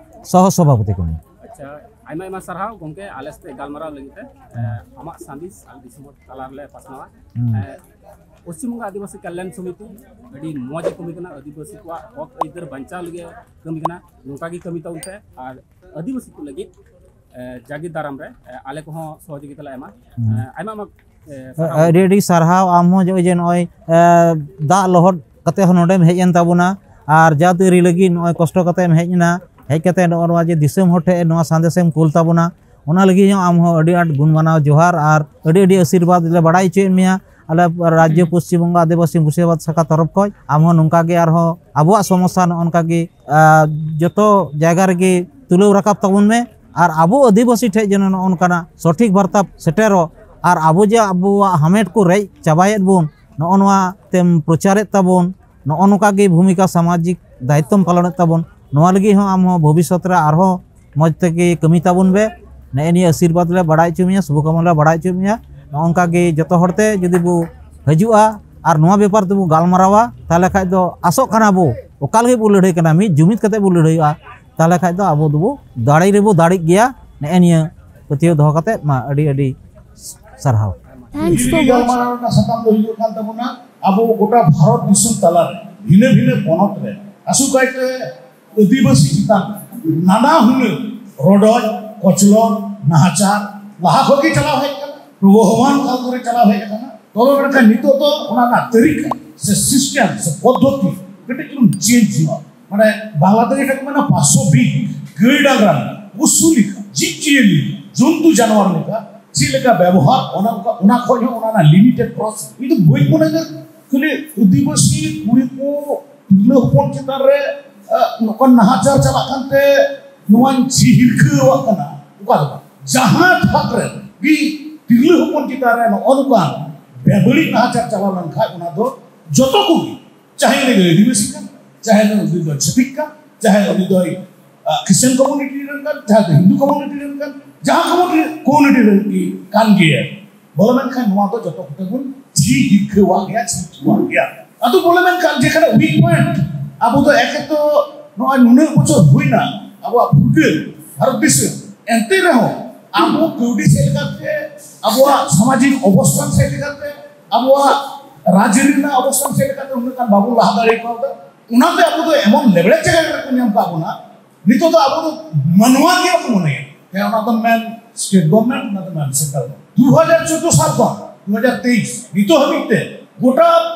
ᱥᱚᱦᱚ ᱥᱚᱵᱷᱟᱯᱚᱛᱤ ᱠᱟᱹᱱᱟᱹᱧ᱾ ᱟᱪᱪᱷᱟ, ᱟᱭᱢᱟ ᱟᱭᱢᱟ ᱥᱟᱨᱦᱟᱣ ᱜᱚᱢᱠᱮ, ᱟᱞᱮ ᱥᱟᱛᱮ ᱜᱟᱞᱢᱟᱨᱟᱣ ᱞᱟᱹᱜᱤᱫ ᱛᱮ᱾ ᱟᱢᱟᱜ ᱥᱟᱸᱫᱮᱥ ᱟᱞᱮ ᱫᱤᱥᱚᱢ ᱦᱚᱲ ᱛᱟᱞᱟ ᱨᱮᱞᱮ ᱯᱟᱥᱱᱟᱣᱟ᱾ ᱦᱩᱸ᱾ ᱯᱚᱥᱪᱤᱢ ᱵᱚᱝᱜᱚ ᱟᱹᱫᱤᱵᱟᱹᱥᱤ ᱠᱟᱞᱭᱟᱱ ᱥᱚᱢᱤᱛᱤ ᱟᱹᱰᱤ ᱢᱚᱡᱽ ᱮ ᱠᱟᱹᱢᱤ ᱠᱟᱱᱟ, ᱟᱹᱫᱤᱵᱟᱹᱥᱤ ᱠᱚᱣᱟᱜ ᱦᱚᱠ ᱟᱹᱭᱫᱟᱹᱨ ᱵᱟᱧᱪᱟᱣ ᱞᱟᱹᱜᱤᱫ ᱮ ᱠᱟᱹᱢᱤ ᱠᱟᱱᱟ᱾ ᱱᱚᱝᱠᱟ ᱜᱮ ᱠᱟᱹᱢᱤ ᱛᱟᱵᱚᱱ ᱯᱮ ᱟᱨ ᱟᱹᱫᱤᱵᱟᱹᱥᱤ ᱠᱚ ᱞᱟᱹᱜᱤᱫ ᱡᱟᱜᱮ ᱫᱟᱨᱟᱢ ᱨᱮ ᱟᱞᱮ ᱠᱚᱦᱚᱸ ᱥᱚᱦᱚᱡᱳᱜᱤᱛᱟ ᱞᱮ ᱮᱢᱟ᱾ ᱦᱩᱸ᱾ ᱟᱭᱢᱟ ᱟᱭᱢᱟ ᱟᱹᱰᱤ ᱟᱹᱰᱤ ᱥᱟᱨᱦᱟᱣ᱾ ᱟᱢ ᱦᱚᱸ ᱱᱚᱜᱼᱚᱭ ᱡᱮ ᱱᱚᱜᱼᱚᱭ ᱫᱟᱜ ᱞᱚᱦᱚᱫ ᱠᱟᱛᱮ ᱦᱚᱸ ᱱᱚᱰᱮᱢ ᱦᱮᱡ ᱮᱱ ᱛᱟᱵᱚᱱᱟ, ᱟᱨ ᱡᱟᱹᱛ ᱟᱹᱨᱤ ᱞᱟᱹᱜᱤᱫ ᱱᱚᱜᱼᱚᱭ ᱠᱚᱥᱴᱚ ᱠᱟᱛᱮ ᱮᱢ ᱦᱮᱡ ᱮᱱᱟ᱾ ᱦᱮᱡ ᱠᱟᱛᱮ ᱱᱚᱜᱼᱚ ᱱᱚᱣᱟ ᱡᱮ ᱫᱤᱥᱚᱢ ᱦᱚᱲ ᱴᱷᱮᱱ ᱱᱚᱣᱟ ᱥᱟᱸᱫᱮᱥ ᱮᱢ ᱠᱩᱞ ᱛᱟᱵᱚᱱᱟ, ᱚᱱᱟ ᱞᱟᱹᱜᱤᱫ ᱦᱚᱸ ᱟᱢ ᱦᱚᱸ ᱟᱹᱰᱤ ᱟᱸᱴ ᱜᱩᱱ ᱢᱟᱱᱟᱣ ᱡᱚᱦᱟᱨ ᱟᱨ ᱟᱹᱰᱤ ᱟᱹᱰᱤ ᱟᱥᱤᱨᱵᱟᱫᱽ ᱞᱮ ᱵᱟᱲᱟᱭ ᱦᱚᱪᱚᱭᱮᱫ ᱢᱮᱭᱟ᱾ ᱟᱞᱮ ᱨᱟᱡᱽᱡᱚ ᱯᱚᱥᱪᱤᱢ ᱵᱚᱝᱜᱚ ᱟᱹᱫᱤᱵᱟᱹᱥᱤ ᱢᱩᱨᱥᱤᱫᱟᱵᱟᱫᱽ ᱥᱟᱠᱷᱟ ᱛᱚᱨᱚᱯ ᱠᱷᱚᱱ ᱟᱢ ᱦᱚᱸ ᱱᱚᱝᱠᱟ ᱜᱮ ᱟᱨᱦᱚᱸ ᱟᱵᱚᱣᱟᱜ ᱥᱚᱢᱚᱥᱥᱟ ᱱᱚᱜᱼᱚ ᱱᱚᱝᱠᱟ ᱜᱮ ᱡᱚᱛᱚ ᱡᱟᱭᱜᱟ ᱨᱮᱜᱮ ᱛᱩᱞᱟᱹᱣ ᱨᱟᱠᱟᱵ ᱛᱟᱵᱚᱱ ᱢᱮ᱾ ᱟᱨ ᱟᱵᱚ ᱟᱹᱫᱤᱵᱟᱹᱥᱤ ᱴᱷᱮᱱ ᱡᱮᱱᱚ ᱱᱚᱜᱼᱚ ᱱᱚᱝᱠᱟᱱᱟᱜ ᱥᱚᱴᱷᱤᱠ ᱵᱟᱨᱛᱟ ᱥᱮᱴᱮᱨᱚᱜ, ᱟᱨ ᱟᱵᱚ ᱡᱮ ᱟᱵᱚᱣᱟᱜ ᱦᱟᱢᱮᱴ ᱠᱚ ᱨᱮᱡ ᱪᱟᱵᱟᱭᱮᱫ ᱵᱚᱱ, ᱱᱚᱜᱼᱚ ᱱᱚᱣᱟ ᱛᱮᱢ ᱯᱨᱚᱪᱟᱨᱮᱫ ᱛᱟᱵᱚᱱ, ᱱᱚᱜᱼᱚ ᱱᱚᱝᱠᱟ ᱜᱮ ᱵᱷᱩᱢᱤᱠᱟ ᱥᱟᱢᱟᱡᱤᱠ ᱫᱟᱭᱤᱛᱛᱚᱢ ᱯᱟᱞᱚᱱᱮᱫ ᱛᱟᱵᱚᱱ᱾ ᱱᱚᱣᱟ ᱞᱟᱹᱜᱤᱫ ᱦᱚᱸ ᱟᱢ ᱦᱚᱸ ᱵᱷᱚᱵᱤᱥᱥᱚᱛ ᱨᱮ ᱟᱨᱦᱚᱸ ᱢᱚᱡᱽ ᱛᱮᱜᱮ ᱠᱟᱹᱢᱤ ᱛᱟᱵᱚᱱ ᱵᱮ᱾ ᱱᱮᱜᱼᱮ ᱱᱤᱭᱟᱹ ᱟᱥᱤᱨᱵᱟᱫᱽ ᱞᱮ ᱵᱟᱲᱟᱭ ᱦᱚᱪᱚ ᱢᱮᱭᱟ, ᱥᱩᱵᱷᱚᱠᱟᱢᱚᱱᱟ ᱞᱮ ᱵᱟᱲᱟᱭ ᱦᱚᱪᱚ ᱢᱮᱭᱟ᱾ ᱱᱚᱜᱼᱚ ᱱᱚᱝᱠᱟ ᱜᱮ ᱡᱚᱛᱚ ᱦᱚᱲ ᱛᱮ ᱡᱩᱫᱤ ᱵᱚ ᱦᱤᱡᱩᱜᱼᱟ ᱟᱨ ᱱᱚᱣᱟ ᱵᱮᱯᱟᱨ ᱛᱮᱵᱚ ᱜᱟᱞᱢᱟᱨᱟᱣᱟ, ᱛᱟᱦᱚᱞᱮ ᱠᱷᱟᱡ ᱫᱚ ᱟᱥᱚᱜ ᱠᱟᱱᱟ ᱵᱚ, ᱚᱠᱟ ᱞᱟᱹᱜᱤᱫ ᱵᱚ ᱞᱟᱹᱲᱦᱟᱹᱭ ᱠᱟᱱᱟ, ᱢᱤᱫ ᱡᱩᱢᱤᱫ ᱠᱟᱛᱮ ᱵᱚ ᱞᱟᱹᱲᱦᱟᱹᱭᱚᱜᱼᱟ, ᱛᱟᱦᱚᱞᱮ ᱠᱷᱟᱡ ᱫᱚ ᱟᱵᱚ ᱫᱚᱵᱚ ᱫᱟᱲᱮ ᱨᱮᱵᱚ ᱫᱟᱲᱮᱜ ᱜᱮᱭᱟ᱾ ᱱᱮᱜᱼᱮ ᱱᱤᱭᱟᱹ ᱯᱟᱹᱛᱭᱟᱹᱣ ᱫᱚᱦᱚ ᱠᱟᱛᱮ ᱢᱟ ᱟᱹᱰᱤ ᱟᱹᱰᱤ ᱥᱟᱨᱦᱟᱣ᱾ Thanks for ᱛᱮᱦᱮᱧ watching. ᱜᱟᱞᱢᱟᱨᱟᱣ ᱨᱮᱱᱟᱜ ᱥᱟᱛᱟᱢ ᱫᱚ ᱦᱩᱭᱩᱜ ᱠᱟᱱ ᱛᱟᱵᱚᱱᱟ ᱟᱵᱚ ᱜᱚᱴᱟ ᱵᱷᱟᱨᱚᱛ ᱫᱤᱥᱚᱢ ᱛᱟᱞᱟᱨᱮ ᱵᱷᱤᱱᱟᱹ ᱵᱷᱤᱱᱟᱹ ᱯᱚᱱᱚᱛ ᱨᱮ ᱟᱥᱩᱠᱟᱭᱛᱮ ᱟᱹᱫᱤᱵᱟᱹᱥᱤ ᱪᱮᱛᱟᱱ ᱱᱟᱱᱟ ᱦᱩᱱᱟᱹᱨ ᱨᱚᱰᱚᱡ, ᱠᱚᱪᱞᱚᱱ, ᱱᱟᱦᱟᱪᱟᱨ ᱞᱟᱦᱟ ᱠᱷᱚᱱ ᱜᱮ ᱪᱟᱞᱟᱣ ᱦᱮᱡ ᱟᱠᱟᱱᱟ, ᱯᱨᱚᱵᱚᱦᱚᱢᱟᱱ ᱠᱟᱞ ᱫᱷᱚᱨᱮ ᱪᱟᱞᱟᱣ ᱦᱮᱡ ᱟᱠᱟᱱᱟ᱾ ᱛᱚᱵᱮ ᱢᱮᱱᱠᱷᱟᱱ ᱱᱤᱛᱚᱜ ᱫᱚ ᱚᱱᱟ ᱨᱮᱱᱟᱜ ᱛᱟᱹᱨᱤᱠᱟ ᱥᱮ ᱥᱤᱥᱴᱮᱢ ᱥᱮ ᱯᱚᱫᱽᱫᱷᱚᱛᱤ ᱠᱟᱹᱴᱤᱡ ᱪᱩᱞᱩᱝ ᱪᱮᱧᱡᱽ ᱦᱩᱭᱩᱜᱼᱟ᱾ ᱢᱟᱱᱮ ᱵᱟᱝᱞᱟ ᱛᱮ ᱡᱮᱴᱟ ᱠᱚ ᱢᱮᱱᱟ ᱯᱟᱥᱚᱵᱤᱠ, ᱜᱟᱹᱭ ᱰᱟᱝᱨᱟ ᱞᱮᱠᱟ, ᱯᱚᱥᱩ ᱞᱮᱠᱟ, ᱡᱤᱵᱽ ᱡᱤᱭᱟᱹᱞᱤ ᱞᱮᱠᱟ, ᱡᱚᱱᱛᱩ ᱡᱟᱱᱣᱟᱨ ᱞᱮᱠᱟ ᱪᱮᱫ ᱞᱮᱠᱟ ᱵᱮᱵᱚᱦᱟᱨ, ᱚᱱᱟ ᱚᱱᱟ ᱠᱷᱚᱱ ᱦᱚᱸ ᱚᱱᱟ ᱨᱮᱱᱟᱜ ᱞᱤᱢᱤᱴᱮᱰ ᱯᱨᱚᱥᱮᱥ᱾ ᱤᱧ ᱫᱚ ᱵᱟᱹᱧ ᱢᱚᱱᱮᱭᱟ ᱠᱷᱟᱹᱞᱤ ᱟᱹᱫᱤᱵᱟᱹᱥᱤ ᱠᱩᱲᱤ ᱠᱚ ᱛᱤᱨᱞᱟᱹ ᱦᱚᱯᱚᱱ ᱪᱮᱛᱟᱱ ᱨᱮ ᱱᱚᱝᱠᱟᱱ ᱱᱟᱦᱟᱪᱟᱨ ᱪᱟᱞᱟᱜ ᱠᱟᱱᱛᱮ ᱱᱚᱣᱟᱧ ᱪᱤ ᱦᱤᱨᱠᱷᱟᱹᱣᱟᱜ ᱠᱟᱱᱟ, ᱚᱠᱟ ᱫᱚ ᱵᱟᱝ᱾ ᱡᱟᱦᱟᱸ ᱛᱷᱟᱠ ᱨᱮ ᱜᱮ ᱛᱤᱨᱞᱟᱹ ᱦᱚᱯᱚᱱ ᱪᱮᱛᱟᱱ ᱨᱮ ᱱᱚᱜᱼᱚ ᱱᱚᱝᱠᱟᱱ ᱵᱮᱵᱟᱹᱲᱤᱡ ᱱᱟᱦᱟᱪᱟᱨ ᱪᱟᱞᱟᱣ ᱞᱮᱱᱠᱷᱟᱱ ᱚᱱᱟ ᱫᱚ ᱡᱚᱛᱚ ᱠᱚᱜᱮ, ᱪᱟᱦᱮ ᱩᱱᱤ ᱫᱚ ᱟᱹᱫᱤᱵᱟᱹᱥᱤ ᱠᱟᱱ, ᱪᱟᱦᱮ ᱩᱱᱤ ᱫᱚ ᱪᱷᱟᱹᱛᱤᱠ ᱠᱟᱱ, ᱪᱟᱦᱮ ᱩᱱᱤ ᱫᱚᱭ ᱠᱷᱨᱤᱥᱪᱟᱱ ᱠᱚᱢᱩᱱᱤᱴᱤ ᱨᱮᱱ ᱠᱟᱱ, ᱪᱟᱦᱮ ᱫᱚ ᱦᱤᱱᱫᱩ ᱠᱚᱢᱩᱱᱤᱴᱤ ᱨᱮᱱ ᱠᱟᱱ, ᱡᱟᱦᱟᱸ ᱠᱚᱢᱩᱱᱤᱴᱤ ᱨᱮᱱ ᱜᱮ, ᱵᱚᱞᱮ ᱢᱮᱱᱠᱷᱟᱱ ᱱᱚᱣᱟ ᱫᱚ ᱡᱚᱛᱚ ᱠᱚᱛᱮ ᱵᱚᱱ ᱪᱤ ᱦᱤᱨᱠᱷᱟᱹᱣᱟᱜ ᱜᱮᱭᱟ, ᱪᱤ ᱦᱤᱨᱠᱷᱟᱹᱣᱟᱜ ᱜᱮᱭᱟ᱾ ᱟᱫᱚ ᱵᱚᱞᱮ ᱢᱮᱱᱠᱷᱟᱱ ᱡᱮᱠᱷᱟᱱᱮ ᱩᱭᱤᱠ ᱯᱚᱭᱮᱱᱴ, ᱟᱵᱚ ᱫᱚ ᱮᱠᱮ ᱛᱚ ᱱᱚᱜᱼᱚᱭ ᱱᱩᱱᱟᱹᱜ ᱵᱚᱪᱷᱚᱨ ᱦᱩᱭᱱᱟ, ᱟᱵᱚᱣᱟᱜ ᱯᱷᱩᱨᱜᱟᱹᱞ ᱵᱷᱟᱨᱚᱛ ᱫᱤᱥᱚᱢ, ᱮᱱᱛᱮ ᱨᱮᱦᱚᱸ ᱟᱵᱚ ᱠᱟᱹᱣᱰᱤ ᱥᱮᱫ ᱞᱮᱠᱟᱛᱮ, ᱟᱵᱚᱣᱟᱜ ᱥᱟᱢᱟᱡᱤᱠ ᱚᱵᱚᱥᱛᱷᱟᱱ ᱥᱮᱫ ᱞᱮᱠᱟᱛᱮ, ᱟᱵᱚᱣᱟᱜ ᱨᱟᱡᱽᱟᱹᱨᱤ ᱨᱮᱱᱟᱜ ᱚᱵᱚᱥᱛᱷᱟᱱ ᱥᱮᱫ ᱞᱮᱠᱟᱛᱮ ᱩᱱᱟᱹᱜ ᱜᱟᱱ ᱵᱟᱵᱚᱱ ᱞᱟᱦᱟ ᱫᱟᱲᱮ ᱠᱟᱣᱫᱟ᱾ ᱚᱱᱟᱛᱮ ᱟᱵᱚ ᱫᱚ ᱮᱢᱚᱱ ᱞᱮᱵᱲᱮ ᱡᱟᱭᱜᱟ ᱨᱮ ᱠᱚ ᱧᱟᱢ ᱠᱟᱜ ᱵᱚᱱᱟ, ᱱᱤᱛᱚᱜ ᱫᱚ ᱟᱵᱚ ᱫᱚ ᱢᱟᱱᱣᱟ ᱜᱮ ᱵᱟᱠᱚ ᱢᱚᱱᱮᱭᱟ᱾ ᱦᱮᱸ, ᱚᱱᱟ ᱫᱚ ᱢᱮᱱ ᱥᱴᱮᱴ ᱜᱚᱵᱷᱚᱨᱱᱢᱮᱱᱴ, ᱚᱱᱟ ᱫᱚ ᱢᱮᱱ ᱥᱮᱱᱴᱨᱟᱞ ᱜᱚᱵᱷᱚᱨᱱᱢᱮᱱᱴ᱾ ᱫᱩ ᱦᱟᱡᱟᱨ ᱪᱳᱫᱽᱫᱳ ᱥᱟᱞ ᱠᱷᱚᱱ ᱫᱩ ᱦᱟᱡᱟᱨ ᱛᱮᱭᱤᱥ ᱱᱤᱛᱚᱜ ᱦᱟᱹᱵᱤᱡ ᱛᱮ ᱜᱚᱴᱟ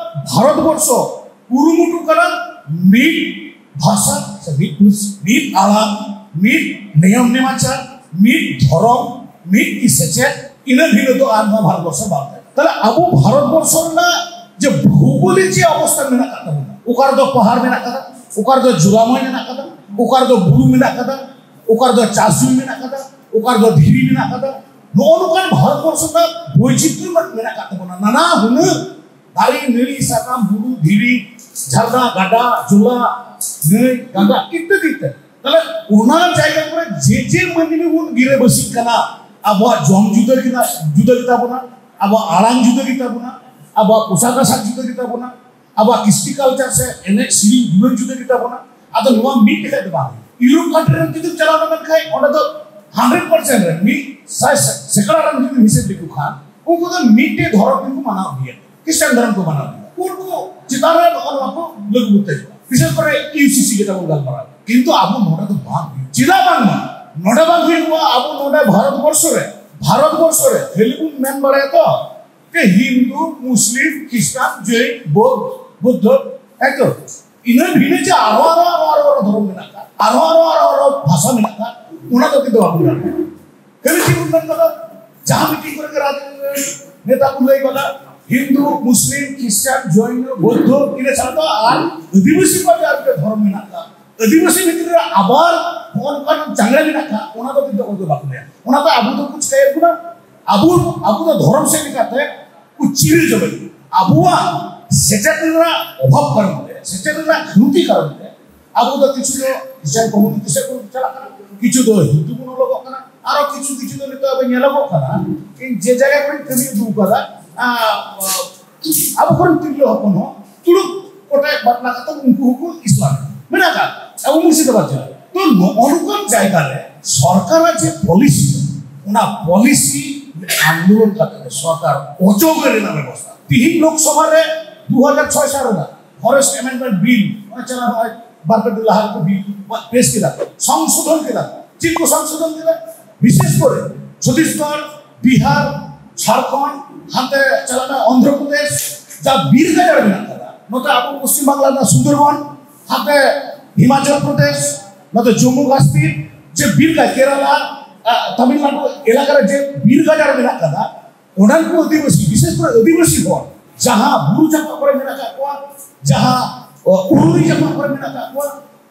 ᱵᱷᱟᱨᱚᱛ ᱵᱚᱨᱥᱚ ᱠᱩᱨᱩᱢᱩᱴᱩ ᱠᱟᱱᱟ ᱢᱤᱫ ᱵᱷᱟᱥᱟ ᱥᱮ ᱢᱤᱫ ᱯᱟᱹᱨᱥᱤ, ᱢᱤᱫ ᱟᱲᱟᱝ, ᱢᱤᱫ ᱱᱤᱭᱚᱢ ᱱᱮᱢᱟᱪᱟᱨ, ᱢᱤᱫ ᱫᱷᱚᱨᱚᱢ, ᱢᱤᱫ ᱜᱮ ᱥᱮᱪᱮᱫ, ᱤᱱᱟᱹ ᱵᱷᱤᱱᱟᱹ ᱫᱚ ᱟᱨ ᱱᱚᱣᱟ ᱵᱷᱟᱨᱚᱛ ᱵᱚᱨᱥᱚ ᱵᱟᱝ ᱠᱟᱱᱟ᱾ ᱛᱟᱦᱞᱮ ᱟᱵᱚ ᱵᱷᱟᱨᱚᱛ ᱵᱚᱨᱥᱚ ᱨᱮᱱᱟᱜ ᱡᱮ ᱵᱷᱳᱣᱜᱳᱞᱤᱠ ᱡᱮ ᱚᱵᱚᱥᱛᱷᱟ ᱢᱮᱱᱟᱜ ᱟᱠᱟᱫ ᱛᱟᱵᱚᱱᱟ, ᱚᱠᱟ ᱨᱮᱫᱚ ᱯᱟᱦᱟᱲ ᱢᱮᱱᱟᱜ ᱟᱠᱟᱫᱟ, ᱚᱠᱟ ᱨᱮᱫᱚ ᱡᱚᱞᱟᱢᱚᱭ ᱢᱮᱱᱟᱜ ᱟᱠᱟᱫᱟ, ᱚᱠᱟ ᱨᱮᱫᱚ ᱵᱩᱨᱩ ᱢᱮᱱᱟᱜ ᱟᱠᱟᱫᱟ, ᱚᱠᱟ ᱨᱮᱫᱚ ᱪᱟᱥ ᱡᱩᱢᱤ ᱢᱮᱱᱟᱜ ᱟᱠᱟᱫᱟ, ᱚᱠᱟ ᱨᱮᱫᱚ ᱫᱷᱤᱨᱤ ᱢᱮᱱᱟᱜ ᱟᱠᱟᱫᱟ, ᱱᱚᱜᱼᱚ ᱱᱚᱝᱠᱟᱱ ᱵᱷᱟᱨᱚᱛ ᱵᱚᱨᱥᱚ ᱨᱮᱱᱟᱜ ᱵᱳᱭᱪᱤᱛᱨᱚ ᱢᱮᱱᱟᱜ ᱟᱠᱟᱫ ᱛᱟᱵᱚᱱᱟ, ᱱᱟᱱᱟ ᱦᱩᱱᱟᱹᱨ ᱫᱟᱨᱮ, ᱱᱟᱹᱲᱤ, ᱥᱟᱠᱟᱢ, ᱵᱩᱨᱩ, ᱫᱷᱤᱨᱤ, ᱡᱷᱟᱨᱱᱟ, ᱜᱟᱰᱟ, ᱡᱚᱞᱟ, ᱱᱟᱹᱭ, ᱜᱟᱰᱟ ᱤᱛᱛᱟᱫᱤ ᱤᱛᱛᱟᱫᱤ᱾ ᱛᱟᱦᱞᱮ ᱚᱱᱟ ᱡᱟᱭᱜᱟ ᱠᱚᱨᱮ ᱡᱮ ᱡᱮ ᱢᱟᱹᱱᱢᱤ ᱵᱚᱱ ᱜᱤᱨᱟᱹᱵᱟᱹᱥᱤᱜ ᱠᱟᱱᱟ, ᱟᱵᱚᱣᱟᱜ ᱡᱚᱢ ᱡᱩᱫᱟᱹ ᱜᱮᱛᱟ, ᱡᱩᱫᱟᱹ ᱜᱮᱛᱟ ᱵᱚᱱᱟ, ᱟᱵᱚᱣᱟᱜ ᱟᱲᱟᱝ ᱡᱩᱫᱟᱹ ᱜᱮᱛᱟ ᱵᱚᱱᱟ, ᱟᱵᱚᱣᱟᱜ ᱯᱳᱥᱟᱠ ᱟᱥᱟᱠ ᱡᱩᱫᱟᱹ ᱜᱮᱛᱟ ᱵᱚᱱᱟ, ᱟᱵᱚᱣᱟᱜ ᱠᱨᱤᱥᱴᱤ ᱠᱟᱞᱪᱟᱨ ᱥᱮ ᱮᱱᱮᱡ ᱥᱮᱨᱮᱧ ᱡᱩᱫᱟᱹ ᱡᱩᱫᱟᱹ ᱜᱮᱛᱟ ᱵᱚᱱᱟ᱾ ᱟᱫᱚ ᱱᱚᱣᱟ ᱢᱤᱫ ᱞᱮᱠᱷᱟᱡ ᱫᱚ ᱵᱟᱝ ᱦᱩᱭᱩᱜᱼᱟ᱾ ᱤᱭᱩᱨᱳᱯ ᱠᱟᱱᱴᱨᱤ ᱨᱮ ᱡᱩᱫᱤᱢ ᱪᱟᱞᱟᱣ ᱞᱮᱱᱠᱷᱟᱱ ᱚᱸᱰᱮ ᱫᱚ ᱦᱟᱱᱰᱨᱮᱰ ᱯᱟᱨᱥᱮᱱᱴ ᱨᱮ ᱢᱤᱫ ᱥᱟᱭ ᱥᱮᱠᱲᱟ ᱨᱮᱱ ᱡᱩᱫᱤ ᱦᱤᱥᱟᱹᱵ ᱞᱮᱠᱚ ᱠᱷᱟᱱ ᱩᱱᱠᱩ ᱫᱚ ᱢᱤᱫᱴᱮᱡ ᱫᱷᱚᱨᱚᱢ ᱜᱮᱠᱚ ᱢᱟᱱᱟᱣ ᱜᱮᱭᱟ, ᱠᱷᱨᱤᱥᱴᱟᱱ ᱫᱷᱚᱨᱚᱢ ᱠᱚ ᱢᱟᱱᱟᱣ ᱜᱮᱭᱟ᱾ ᱩᱱᱠᱩ ᱪᱮᱛᱟᱱ ᱨᱮ ᱱᱚᱜᱼᱚ ᱱᱚᱣᱟ ᱠᱚ ᱞᱟᱹᱜᱩ ᱩᱛᱟᱹᱨᱚᱜᱼᱟ, ᱵᱤᱥᱮᱥ ᱠᱚᱨᱮ ᱤᱭᱩᱥᱤᱥᱤ ᱡᱮᱴᱟ ᱵᱚᱱ ᱜᱟᱞᱢᱟᱨᱟᱣ᱾ ᱠᱤᱱᱛᱩ ᱟᱵᱚ ᱱᱚᱰᱮ ᱫᱚ ᱵᱟᱝ ᱦᱩᱭᱩᱜᱼᱟ᱾ ᱪᱮᱫᱟᱜ ᱵᱟᱝᱢᱟ ᱱᱚᱰᱮ ᱵᱟᱝ ᱦᱩᱭᱩᱜᱼᱟ? ᱟᱵᱚ ᱱᱚᱰᱮ ᱵᱷᱟᱨᱚᱛ ᱵᱚᱨᱥᱚ ᱨᱮ, ᱵᱷᱟᱨᱚᱛ ᱵᱚᱨᱥᱚ ᱨᱮ ᱠᱷᱟᱹᱞᱤ ᱵᱚᱱ ᱢᱮᱱ ᱵᱟᱲᱟᱭᱟ ᱛᱚ ᱡᱮ ᱦᱤᱱᱫᱩ, ᱢᱩᱥᱞᱤᱢ, ᱠᱷᱨᱤᱥᱴᱟᱱ, ᱡᱚᱭᱱ, ᱵᱳᱫᱷ, ᱵᱩᱫᱽᱫᱷᱚ, ᱮᱠᱫᱚᱢ ᱤᱱᱟᱹ ᱵᱷᱤᱱᱟᱹ ᱡᱮ ᱟᱨᱦᱚᱸ, ᱟᱨᱦᱚᱸ, ᱟᱨᱦᱚᱸ, ᱟᱨᱦᱚᱸ, ᱟᱨᱦᱚᱸ ᱫᱷᱚᱨᱚᱢ ᱢᱮᱱᱟᱜ ᱟᱠᱟᱫ, ᱟᱨᱦᱚᱸ, ᱟᱨᱦᱚᱸ, ᱟᱨᱦᱚᱸ, ᱟᱨᱦᱚᱸ ᱵᱷᱟᱥᱟ ᱢᱮᱱᱟᱜ ᱟᱠᱟᱫ, ᱚᱱᱟ ᱫᱚ ᱠᱤᱱᱛᱩ ᱵᱟᱵᱚᱱ ᱜᱟᱱ ᱠᱟᱱᱟ᱾ ᱠᱷᱟᱹᱞᱤ ᱪᱮᱫ ᱵᱚᱱ ᱢᱮᱱ ᱠᱟᱫᱟ, ᱡᱟᱦᱟᱸ ᱢᱤᱴᱤᱝ ᱠᱚᱨᱮ ᱜᱮ ᱨᱟᱡᱽ ᱱᱮᱛᱟ ᱠᱚ ᱞᱟᱹᱭ ᱠᱟᱫᱟ, ᱦᱤᱱᱫᱩ, ᱢᱩᱥᱞᱤᱢ, ᱠᱷᱨᱤᱥᱴᱟᱱ, ᱡᱚᱭᱱᱚ, ᱵᱳᱫᱽᱫᱷᱚ, ᱤᱱᱟᱹ ᱪᱷᱟᱲᱟ ᱫᱚ ᱟᱨ ᱟᱹᱫᱤᱵᱟᱹᱥᱤ ᱠᱚᱣᱟᱜ ᱡᱟᱦᱟᱸ ᱢᱤᱫᱴᱮᱱ ᱫᱷᱚᱨᱚᱢ ᱢᱮᱱᱟᱜ ᱟᱠᱟᱫ, ᱟᱹᱫᱤᱵᱟᱹᱥᱤ ᱵᱷᱤᱛᱨᱤ ᱨᱮ ᱟᱵᱟᱨ ᱱᱚᱜᱼᱚ ᱱᱚᱝᱠᱟᱱ ᱪᱟᱝᱲᱟ ᱢᱮᱱᱟᱜ ᱟᱠᱟᱫ, ᱚᱱᱟ ᱫᱚ ᱠᱤᱱᱛᱩ ᱚᱠᱚᱭ ᱫᱚ ᱵᱟᱠᱚ ᱞᱟᱹᱭᱟ᱾ ᱚᱱᱟᱛᱮ ᱟᱵᱚ ᱫᱚ ᱠᱚ ᱪᱤᱠᱟᱹᱭᱮᱫ ᱵᱚᱱᱟ, ᱟᱵᱚ, ᱟᱵᱚ ᱫᱚ ᱫᱷᱚᱨᱚᱢ ᱥᱮᱫ ᱞᱮᱠᱟᱛᱮ ᱠᱚ ᱪᱤᱨ ᱡᱚᱵᱮ ᱟᱵᱚᱣᱟᱜ ᱥᱮᱪᱮᱫ ᱨᱮᱱᱟᱜ ᱚᱵᱷᱟᱵᱽ ᱠᱟᱨᱚᱱ ᱛᱮ, ᱥᱮᱪᱮᱫ ᱨᱮᱱᱟᱜ ᱠᱷᱟᱹᱢᱛᱤ ᱠᱟᱨᱚᱱ ᱛᱮ ᱟᱵᱚ ᱫᱚ ᱠᱤᱪᱷᱩ ᱫᱚ ᱠᱷᱨᱤᱥᱴᱟᱱ ᱠᱚᱢᱤᱭᱩᱱᱤᱴᱤ ᱥᱮᱫ ᱵᱚᱱ ᱪᱟᱞᱟᱜ ᱠᱟᱱᱟ, ᱠᱤᱪᱷᱩ ᱫᱚ ᱦᱤᱱᱫᱩ ᱵᱚᱱ ᱚᱞᱚᱜᱚᱜ ᱠᱟᱱᱟ, ᱟᱨᱚ ᱠᱤᱪᱷᱩ, ᱠᱤᱪᱷᱩ ᱫᱚ ᱱᱤᱛᱚᱜ ᱟᱵᱚ ᱧᱮᱞᱚᱜᱚᱜ ᱠᱟᱱᱟ ᱡᱮ ᱡᱟᱭᱜᱟ ᱠᱚᱨᱮ ᱠᱟᱹᱢᱤ ᱟᱹᱜᱩ ᱠᱟᱫᱟ, ᱟᱸ, ᱟᱵᱚ ᱠᱚᱨᱮᱱ ᱛᱤᱨᱞᱟᱹ ᱦᱚᱯᱚᱱ ᱦᱚᱸ ᱛᱩᱲᱩᱠ ᱠᱚᱴᱷᱮ ᱵᱟᱯᱞᱟ ᱠᱟᱛᱮ ᱩᱱᱠᱩ ᱦᱚᱸᱠᱚ ᱤᱥᱞᱟᱢ ᱢᱮᱱᱟᱜ ᱟᱠᱟᱫ ᱟᱵᱚ ᱢᱩᱨᱥᱤᱫᱟᱵᱟᱫᱽ ᱡᱮᱞᱟ ᱨᱮ᱾ ᱛᱚ ᱱᱚᱜᱼᱚ ᱱᱚᱝᱠᱟᱱ ᱡᱟᱭᱜᱟ ᱨᱮ ᱥᱚᱨᱠᱟᱨᱟᱜ ᱡᱮ ᱯᱚᱞᱤᱥᱤ, ᱚᱱᱟ ᱯᱚᱞᱤᱥᱤ ᱟᱱᱫᱳᱞᱚᱱ ᱠᱟᱛᱮ ᱥᱚᱨᱠᱟᱨ ᱚᱪᱚᱜ ᱨᱮᱱᱟᱜ ᱵᱮᱵᱚᱥᱛᱷᱟ᱾ ᱛᱤᱦᱤᱧ ᱞᱳᱠᱥᱚᱵᱷᱟ ᱨᱮ ᱫᱩ ᱦᱟᱡᱟᱨ ᱪᱷᱚᱭ ᱥᱟᱞ ᱨᱮᱱᱟᱜ ᱯᱷᱚᱨᱮᱥᱴ ᱟᱢᱮᱱᱰᱢᱮᱱᱴ ᱵᱤᱞ, ᱚᱱᱟ ᱪᱟᱞᱟᱣ ᱱᱚᱜᱼᱚᱭ ᱵᱟᱨ ᱯᱮ ᱫᱤᱱ ᱞᱟᱦᱟ ᱨᱮᱠᱚ ᱵᱤᱞ ᱯᱮᱥ ᱠᱮᱫᱟ, ᱥᱚᱝᱥᱳᱫᱷᱚᱱ ᱠᱮᱫᱟ᱾ ᱪᱮᱫ ᱠᱚ ᱥᱚᱝᱥᱳᱫᱷᱚᱱ ᱠᱮᱫᱟ? ᱵᱤᱥᱮᱥ ᱠᱚᱨᱮ ᱪᱷᱚᱛᱤᱥᱜᱚᱲ, ᱵᱤᱦᱟᱨ, ᱡᱷᱟᱲᱠᱷᱚᱸᱰ, ᱦᱟᱱᱛᱮ ᱪᱟᱞᱟᱜ ᱠᱟᱱᱟ ᱚᱱᱫᱷᱨᱚ ᱯᱨᱚᱫᱮᱥ, ᱡᱟ ᱵᱤᱨ ᱜᱟᱡᱟᱲ ᱢᱮᱱᱟᱜ ᱠᱟᱫᱟ, ᱱᱚᱛᱮ ᱟᱵᱚ ᱯᱚᱥᱪᱤᱢ ᱵᱟᱝᱞᱟ ᱨᱮᱱᱟᱜ ᱥᱩᱱᱫᱚᱨᱵᱚᱱ, ᱦᱟᱱᱛᱮ ᱦᱤᱢᱟᱪᱚᱞ ᱯᱨᱚᱫᱮᱥ, ᱱᱚᱛᱮ ᱡᱚᱢᱢᱩ ᱠᱟᱥᱢᱤᱨ, ᱡᱮ ᱵᱤᱨ ᱜᱟᱡᱟᱲ, ᱠᱮᱨᱟᱞᱟ, ᱟ, ᱛᱟᱢᱤᱞᱱᱟᱰᱩ ᱮᱞᱟᱠᱟ ᱨᱮ ᱡᱮ ᱵᱤᱨ ᱜᱟᱡᱟᱲ ᱢᱮᱱᱟᱜ ᱠᱟᱫᱟ, ᱚᱱᱟ ᱠᱚ ᱟᱹᱫᱤᱵᱟᱹᱥᱤ, ᱵᱤᱥᱮᱥ ᱠᱚᱨᱮ ᱟᱹᱫᱤᱵᱟᱹᱥᱤ ᱦᱚᱲ ᱡᱟᱦᱟᱸ ᱵᱩᱨᱩ ᱡᱟᱯᱟᱜ ᱠᱚᱨᱮ ᱢᱮᱱᱟᱜ ᱟᱠᱟᱫ ᱠᱚᱣᱟ, ᱡᱟᱦᱟᱸ, ᱚ, ᱩᱨᱩᱞᱤ ᱡᱟᱯᱟᱜ ᱠᱚᱨᱮ ᱢᱮᱱᱟᱜ ᱟᱠᱟᱫ ᱠᱚᱣᱟ,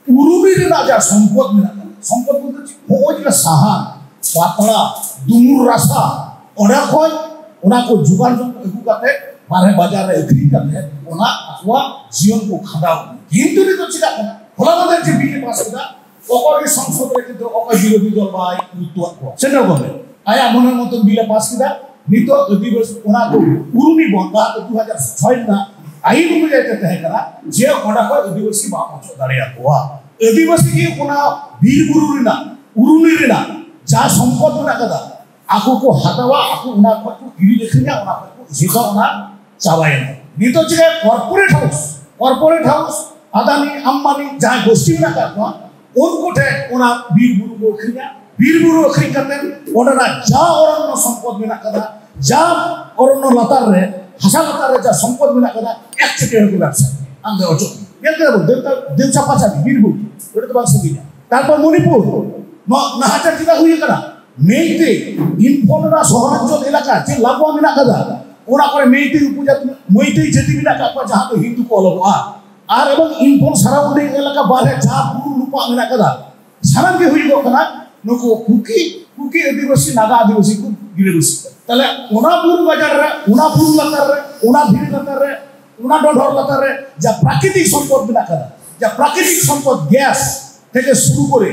ᱩᱨᱩᱞᱤ ᱨᱮᱱᱟᱜ ᱡᱟᱦᱟᱸ ᱥᱚᱢᱯᱚᱫ ᱢᱮᱱᱟᱜ ᱟᱠᱟᱫᱟ, ᱥᱚᱢᱯᱚᱫ ᱵᱚᱞᱛᱮ ᱪᱮᱫ? ᱦᱚᱸᱜᱼᱚᱭ ᱡᱮ ᱥᱟᱦᱟᱱ, ᱯᱟᱛᱲᱟ, ᱫᱩᱢᱩᱨ ᱨᱟᱥᱟ, ᱚᱱᱟ ᱠᱷᱚᱱ ᱚᱱᱟ ᱠᱚ ᱡᱚᱜᱟᱲ ᱡᱚᱝ ᱟᱹᱜᱩ ᱠᱟᱛᱮ ᱵᱟᱨᱦᱮ ᱵᱟᱡᱟᱨ ᱨᱮ ᱟᱹᱠᱷᱨᱤᱧ ᱠᱟᱛᱮ ᱚᱱᱟ ᱟᱠᱚᱣᱟᱜ ᱡᱤᱭᱚᱱ ᱠᱚ ᱠᱷᱟᱸᱰᱟᱣ᱾ ᱠᱤᱱᱛᱩ ᱱᱤᱛᱚᱜ ᱪᱮᱠᱟᱜ ᱠᱟᱱᱟ? ᱦᱚᱞᱟ ᱢᱟᱫᱷᱮᱨ ᱡᱮ ᱵᱤᱞ ᱮ ᱯᱟᱥ ᱠᱮᱫᱟ, ᱚᱠᱚᱭ ᱜᱮ ᱥᱚᱝᱥᱚᱫ ᱨᱮ ᱠᱤᱱᱛᱩ ᱚᱠᱚᱭ ᱵᱤᱨᱳᱫᱷᱤ ᱫᱚᱞ ᱵᱟᱭ ᱩᱫᱩᱜ ᱟᱫ ᱠᱚᱣᱟ᱾ ᱥᱮᱱᱴᱨᱟᱞ ᱜᱚᱵᱷᱚᱨᱱᱢᱮᱱᱴ ᱟᱭᱟᱜ ᱢᱚᱱᱮᱨ ᱢᱚᱛᱚᱱ ᱵᱤᱞ ᱮ ᱯᱟᱥ ᱠᱮᱫᱟ᱾ ᱱᱤᱛᱚᱜ ᱟᱹᱫᱤᱵᱟᱹᱥᱤ ᱚᱱᱟ ᱠᱚ ᱩᱨᱩᱢᱤ ᱵᱚᱱ ᱞᱟᱦᱟᱛᱮ ᱫᱩ ᱦᱟᱡᱟᱨ ᱪᱷᱚᱭ ᱨᱮᱱᱟᱜ ᱟᱭᱤᱱ ᱚᱱᱩᱡᱟᱭᱤ ᱛᱮ ᱛᱟᱦᱮᱸ ᱠᱟᱱᱟ ᱡᱮ ᱚᱸᱰᱮ ᱠᱷᱚᱱ ᱟᱹᱫᱤᱵᱟᱹᱥᱤ ᱵᱟᱢ ᱚᱪᱚᱜ ᱫᱟᱲᱮᱭᱟᱠᱚᱣᱟ᱾ ᱟᱹᱫᱤᱵᱟᱹᱥᱤ ᱜᱮ ᱚᱱᱟ ᱵᱤᱨ ᱵᱩᱨᱩ ᱨᱮᱱᱟᱜ, ᱩᱨᱩᱢᱤ ᱨᱮᱱᱟᱜ ᱡᱟᱦᱟᱸ ᱥᱚᱢᱯᱚᱫ ᱢᱮᱱᱟᱜ ᱠᱟᱫᱟ, ᱟᱠᱚ ᱠᱚ ᱦᱟᱛᱟᱣᱟ, ᱟᱠᱚ ᱚᱱᱟ ᱠᱷᱚᱱ ᱠᱚ ᱠᱤᱨᱤᱧ ᱟᱹᱠᱷᱨᱤᱧᱟ, ᱚᱱᱟ ᱠᱷᱚᱱ ᱠᱚ ᱡᱚᱛᱚ ᱚᱱᱟ ᱪᱟᱵᱟᱭᱮᱱᱟ᱾ ᱱᱤᱛᱚᱜ ᱪᱤᱠᱟᱹ? Corporate house, corporate house, Adani, Ambani, ᱡᱟᱦᱟᱸᱭ ᱜᱳᱥᱴᱤ ᱢᱮᱱᱟᱜ ᱟᱠᱟᱫ ᱠᱚᱣᱟ, ᱩᱱᱠᱩ ᱴᱷᱮᱱ ᱚᱱᱟ ᱵᱤᱨ ᱵᱩᱨᱩ ᱠᱚ ᱟᱹᱠᱷᱨᱤᱧᱟ᱾ ᱵᱤᱨ ᱵᱩᱨᱩ ᱟᱹᱠᱷᱨᱤᱧ ᱠᱟᱛᱮ ᱚᱸᱰᱮᱱᱟᱜ ᱡᱟ ᱚᱨᱚᱱᱱᱚ ᱥᱚᱢᱯᱚᱫ ᱢᱮᱱᱟᱜ ᱟᱠᱟᱫᱟ, ᱡᱟ ᱚᱨᱚᱱᱱᱚ ᱞᱟᱛᱟᱨ ᱨᱮ, ᱦᱟᱥᱟ ᱞᱟᱛᱟᱨ ᱨᱮ ᱡᱟ ᱥᱚᱢᱯᱚᱫ ᱢᱮᱱᱟᱜ ᱟᱠᱟᱫᱟ, ᱮᱠ ᱪᱮᱴᱮ ᱦᱚᱸᱠᱚ ᱵᱮᱵᱥᱟ᱾ ᱟᱢ ᱫᱚ ᱚᱪᱚᱜ ᱢᱮ᱾ ᱧᱮᱞ ᱠᱮᱫᱟ ᱵᱚᱱ, ᱫᱮᱣᱪᱟ, ᱫᱮᱣᱪᱟ ᱯᱟᱪᱟᱢᱤ, ᱵᱤᱨᱵᱷᱩᱢ, ᱚᱸᱰᱮ ᱫᱚ ᱵᱟᱝ ᱥᱟᱺᱜᱤᱧᱟ᱾ ᱛᱟᱨᱯᱚᱨ ᱢᱚᱱᱤᱯᱩᱨ, ᱱᱚᱣᱟ ᱱᱟᱦᱟᱪᱟᱨ ᱪᱮᱫᱟᱜ ᱦᱩᱭ ᱟᱠᱟᱱᱟ? ᱢᱮᱭᱛᱮ, ᱤᱢᱯᱷᱚᱞ ᱨᱮᱱᱟᱜ ᱥᱚᱦᱚᱨᱟᱧᱪᱚᱞ ᱮᱞᱟᱠᱟ ᱪᱮᱫ ᱞᱟᱵᱩᱣᱟ ᱢᱮᱱᱟᱜ ᱟᱠᱟᱫᱟ, ᱚᱱᱟ ᱠᱚᱨᱮ ᱢᱮᱭᱛᱮ ᱩᱯᱚᱡᱟᱛᱤ, ᱢᱮᱭᱛᱮ ᱡᱟᱹᱛᱤ ᱢᱮᱱᱟᱜ ᱟᱠᱟᱫ ᱠᱚᱣᱟ, ᱡᱟᱦᱟᱸ ᱫᱚ ᱦᱤᱱᱫᱩ ᱠᱚ ᱚᱞᱚᱜᱚᱜᱼᱟ᱾ ᱟᱨ ᱮᱵᱚᱝ ᱤᱢᱯᱷᱚᱞ ᱥᱟᱨᱟᱣᱩᱱᱰᱤᱝ ᱮᱞᱟᱠᱟ ᱵᱟᱨᱦᱮ ᱡᱟᱦᱟᱸ ᱵᱩᱨᱩ ᱞᱩᱯᱟᱜ ᱢᱮᱱᱟᱜ ᱟᱠᱟᱫᱟ, ᱥᱟᱱᱟᱢ ᱜᱮ ᱦᱩᱭᱩᱜᱚᱜ ᱠᱟᱱᱟ ᱱᱩᱠᱩ ᱠᱩᱠᱤ, ᱠᱩᱠᱤ ᱟᱹᱫᱤᱵᱟᱹᱥᱤ, ᱱᱟᱜᱟ ᱟᱹᱫᱤᱵᱟᱹᱥᱤ ᱠᱚ ᱜᱤᱨᱟᱹᱵᱟᱹᱥᱤ᱾ ᱛᱟᱦᱞᱮ ᱚᱱᱟ ᱵᱩᱨᱩ ᱜᱟᱡᱟᱲ ᱨᱮ, ᱚᱱᱟ ᱵᱩᱨᱩ ᱞᱟᱛᱟᱨ ᱨᱮ, ᱚᱱᱟ ᱫᱷᱤᱨᱤ ᱞᱟᱛᱟᱨ ᱨᱮ, ᱚᱱᱟ ᱰᱚᱸᱰᱷᱚᱨ ᱞᱟᱛᱟᱨ ᱨᱮ ᱡᱟ ᱯᱨᱟᱠᱨᱤᱛᱤᱠ ᱥᱚᱢᱯᱚᱫ ᱢᱮᱱᱟᱜ ᱟᱠᱟᱫᱟ, ᱡᱟ ᱯᱨᱟᱠᱨᱤᱛᱤᱠ ᱥᱚᱢᱯᱚᱫ, ᱜᱮᱥ ᱛᱷᱮᱠᱮ ᱥᱩᱨᱩ ᱠᱚᱨᱮ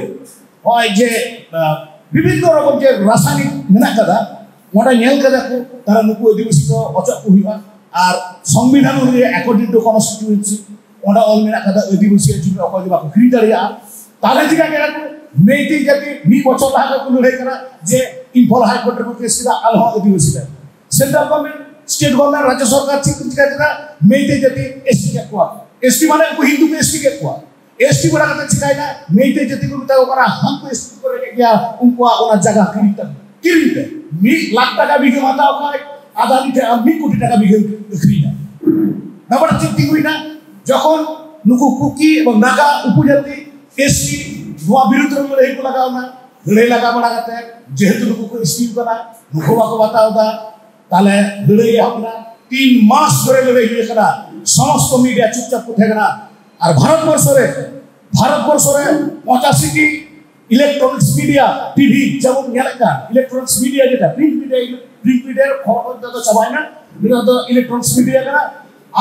ᱱᱚᱜᱼᱚᱭ ᱡᱮ, ᱟᱸ, ᱵᱤᱵᱷᱤᱱᱱᱚ ᱨᱚᱠᱚᱢ ᱡᱮ ᱨᱟᱥᱟᱭᱱᱤᱠ ᱢᱮᱱᱟᱜ ᱟᱠᱟᱫᱟ, ᱚᱸᱰᱮ ᱧᱮᱞ ᱠᱟᱫᱟ ᱠᱚ, ᱛᱟᱦᱞᱮ ᱱᱩᱠᱩ ᱟᱹᱫᱤᱵᱟᱹᱥᱤ ᱫᱚ ᱚᱪᱚᱜ ᱠᱚ ᱦᱩᱭᱩᱜᱼᱟ᱾ ᱟᱨ ᱥᱚᱝᱵᱤᱫᱷᱟᱱ ᱚᱱᱩᱡᱟᱭᱤ according to constituency ᱚᱸᱰᱮ ᱚᱞ ᱢᱮᱱᱟᱜ ᱟᱠᱟᱫᱟ, ᱟᱹᱫᱤᱵᱟᱹᱥᱤᱭᱟᱜ ᱡᱩᱢᱤ ᱚᱠᱚᱭ ᱜᱮ ᱵᱟᱠᱚ ᱠᱤᱨᱤᱧ ᱫᱟᱲᱮᱭᱟᱜᱼᱟ᱾ ᱛᱟᱦᱞᱮ ᱪᱤᱠᱟ ᱠᱮᱫᱟ ᱠᱚ? ᱢᱮᱭᱛᱮ ᱡᱟᱹᱛᱤ ᱢᱤᱫ ᱵᱚᱪᱷᱚᱨ ᱞᱟᱦᱟ ᱠᱚ ᱞᱟᱹᱲᱦᱟᱹᱭ ᱠᱟᱱᱟ ᱡᱮ ᱤᱢᱯᱷᱚᱞ ᱦᱟᱭ ᱠᱳᱨᱴ ᱨᱮᱠᱚ ᱠᱮᱥ ᱠᱮᱫᱟ, ᱟᱞᱮ ᱦᱚᱸ ᱟᱹᱫᱤᱵᱟᱹᱥᱤ ᱞᱮ᱾ ᱥᱮᱱᱴᱨᱟᱞ ᱜᱚᱵᱷᱚᱨᱱᱢᱮᱱᱴ, ᱥᱴᱮᱴ ᱜᱚᱵᱷᱚᱨᱱᱢᱮᱱᱴ, ᱨᱟᱡᱽᱡᱚ ᱥᱚᱨᱠᱟᱨ ᱪᱮᱫ ᱠᱚ ᱪᱤᱠᱟ ᱠᱮᱫᱟ? ᱢᱮᱭᱛᱮ ᱡᱟᱹᱛᱤ ᱮᱥᱴᱤ ᱠᱮᱫ ᱠᱚᱣᱟ᱾ ᱮᱥᱴᱤ ᱢᱟᱱᱮ ᱩᱱᱠᱩ ᱦᱤᱱᱫᱩ ᱠᱚ ᱮᱥᱴᱤ ᱠᱮᱫ ᱠᱚᱣᱟ᱾ ᱮᱥᱴᱤ ᱵᱟᱲᱟ ᱠᱟᱛᱮ ᱪᱤᱠᱟᱭᱱᱟ? ᱢᱮᱭᱛᱮ ᱡᱟᱹᱛᱤ ᱠᱚ ᱢᱮᱛᱟ ᱠᱚ ᱠᱟᱱᱟ, ᱦᱟᱱᱠᱩ ᱮᱥᱴᱤ ᱠᱚ ᱨᱮᱸᱜᱮᱡ ᱜᱮᱭᱟ, ᱩᱱᱠᱩᱣᱟᱜ ᱚᱱᱟ ᱡᱟᱭᱜᱟ ᱠᱤᱨᱤᱧ ᱛᱟᱠᱚ, ᱠᱤᱨᱤᱧ ᱯᱮ᱾ ᱢᱤᱫ ᱞᱟᱠᱷ ᱴᱟᱠᱟ ᱵᱤᱜᱷᱟᱹᱢ ᱦᱟᱛᱟᱣ ᱠᱷᱟᱡ ᱟᱫᱟᱱᱤ ᱴᱷᱮᱱ ᱟᱢ ᱢᱤᱫ ᱠᱳᱴᱤ ᱴᱟᱠᱟ ᱵᱤᱜᱷᱟᱹᱢ ᱟᱹᱠᱷᱨᱤᱧᱟ᱾ ᱵᱮᱯᱟᱨ ᱪᱮᱫ ᱛᱤᱸᱜᱩᱭᱱᱟ? ᱡᱚᱠᱷᱚᱱ ᱱᱩᱠᱩ ᱠᱩᱠᱤ ᱮᱵᱚᱝ ᱱᱟᱜᱟ ᱩᱯᱚᱡᱟᱹᱛᱤ ᱮᱥᱴᱤ ᱱᱚᱣᱟ ᱵᱤᱨᱩᱫᱷ ᱨᱮ ᱞᱟᱹᱲᱦᱟᱹᱭ ᱠᱚ ᱞᱟᱜᱟᱣ ᱮᱱᱟ, ᱞᱟᱹᱲᱦᱟᱹᱭ ᱞᱟᱜᱟᱣ ᱵᱟᱲᱟ ᱠᱟᱛᱮ ᱡᱮᱦᱮᱛᱩ ᱱᱩᱠᱩ ᱠᱚ ᱮᱥᱴᱤ ᱠᱟᱱᱟ, ᱱᱩᱠᱩ ᱵᱟᱠᱚ ᱵᱟᱛᱟᱣ ᱮᱫᱟ, ᱛᱟᱦᱞᱮ ᱞᱟᱹᱲᱦᱟᱹᱭ ᱮᱦᱚᱵ ᱮᱱᱟ᱾ ᱛᱤᱱ ᱢᱟᱥ ᱫᱷᱚᱨᱮ ᱞᱟᱹᱲᱦᱟᱹᱭ ᱦᱩᱭ ᱟᱠᱟᱱᱟ᱾ ᱥᱚᱢᱚᱥᱛᱚ ᱢᱤᱰᱤᱭᱟ ᱪᱩᱯᱪᱟᱯ ᱠᱚ ᱛᱟᱦᱮᱸ ᱠᱟᱱᱟ᱾ ᱟᱨ ᱵᱷᱟᱨᱚᱛ ᱵᱚᱨᱥᱚ ᱨᱮ, ᱵᱷᱟᱨᱚᱛ ᱵᱚᱨᱥᱚ ᱨᱮ ᱯᱚᱸᱪᱟᱥᱤ ᱴᱤ ᱤᱞᱮᱠᱴᱨᱚᱱᱤᱠᱥ ᱢᱤᱰᱤᱭᱟ, ᱴᱤᱵᱷᱤ ᱡᱮᱢᱚᱱ ᱧᱮᱞᱮᱫ ᱠᱟᱱ, ᱤᱞᱮᱠᱴᱨᱚᱱᱤᱠᱥ ᱢᱤᱰᱤᱭᱟ ᱡᱮᱴᱟ, ᱯᱨᱤᱱᱴ ᱢᱤᱰᱤᱭᱟ, ᱯᱨᱤᱱᱴ ᱢᱤᱰᱤᱭᱟ ᱠᱷᱚᱵᱚᱨ ᱠᱚ ᱫᱚ ᱪᱟᱵᱟᱭᱮᱱᱟ, ᱱᱤᱛᱚᱜ ᱫᱚ ᱤᱞᱮᱠᱴᱨᱚᱱᱤᱠᱥ ᱢᱤᱰᱤᱭᱟ ᱠᱟᱱᱟ᱾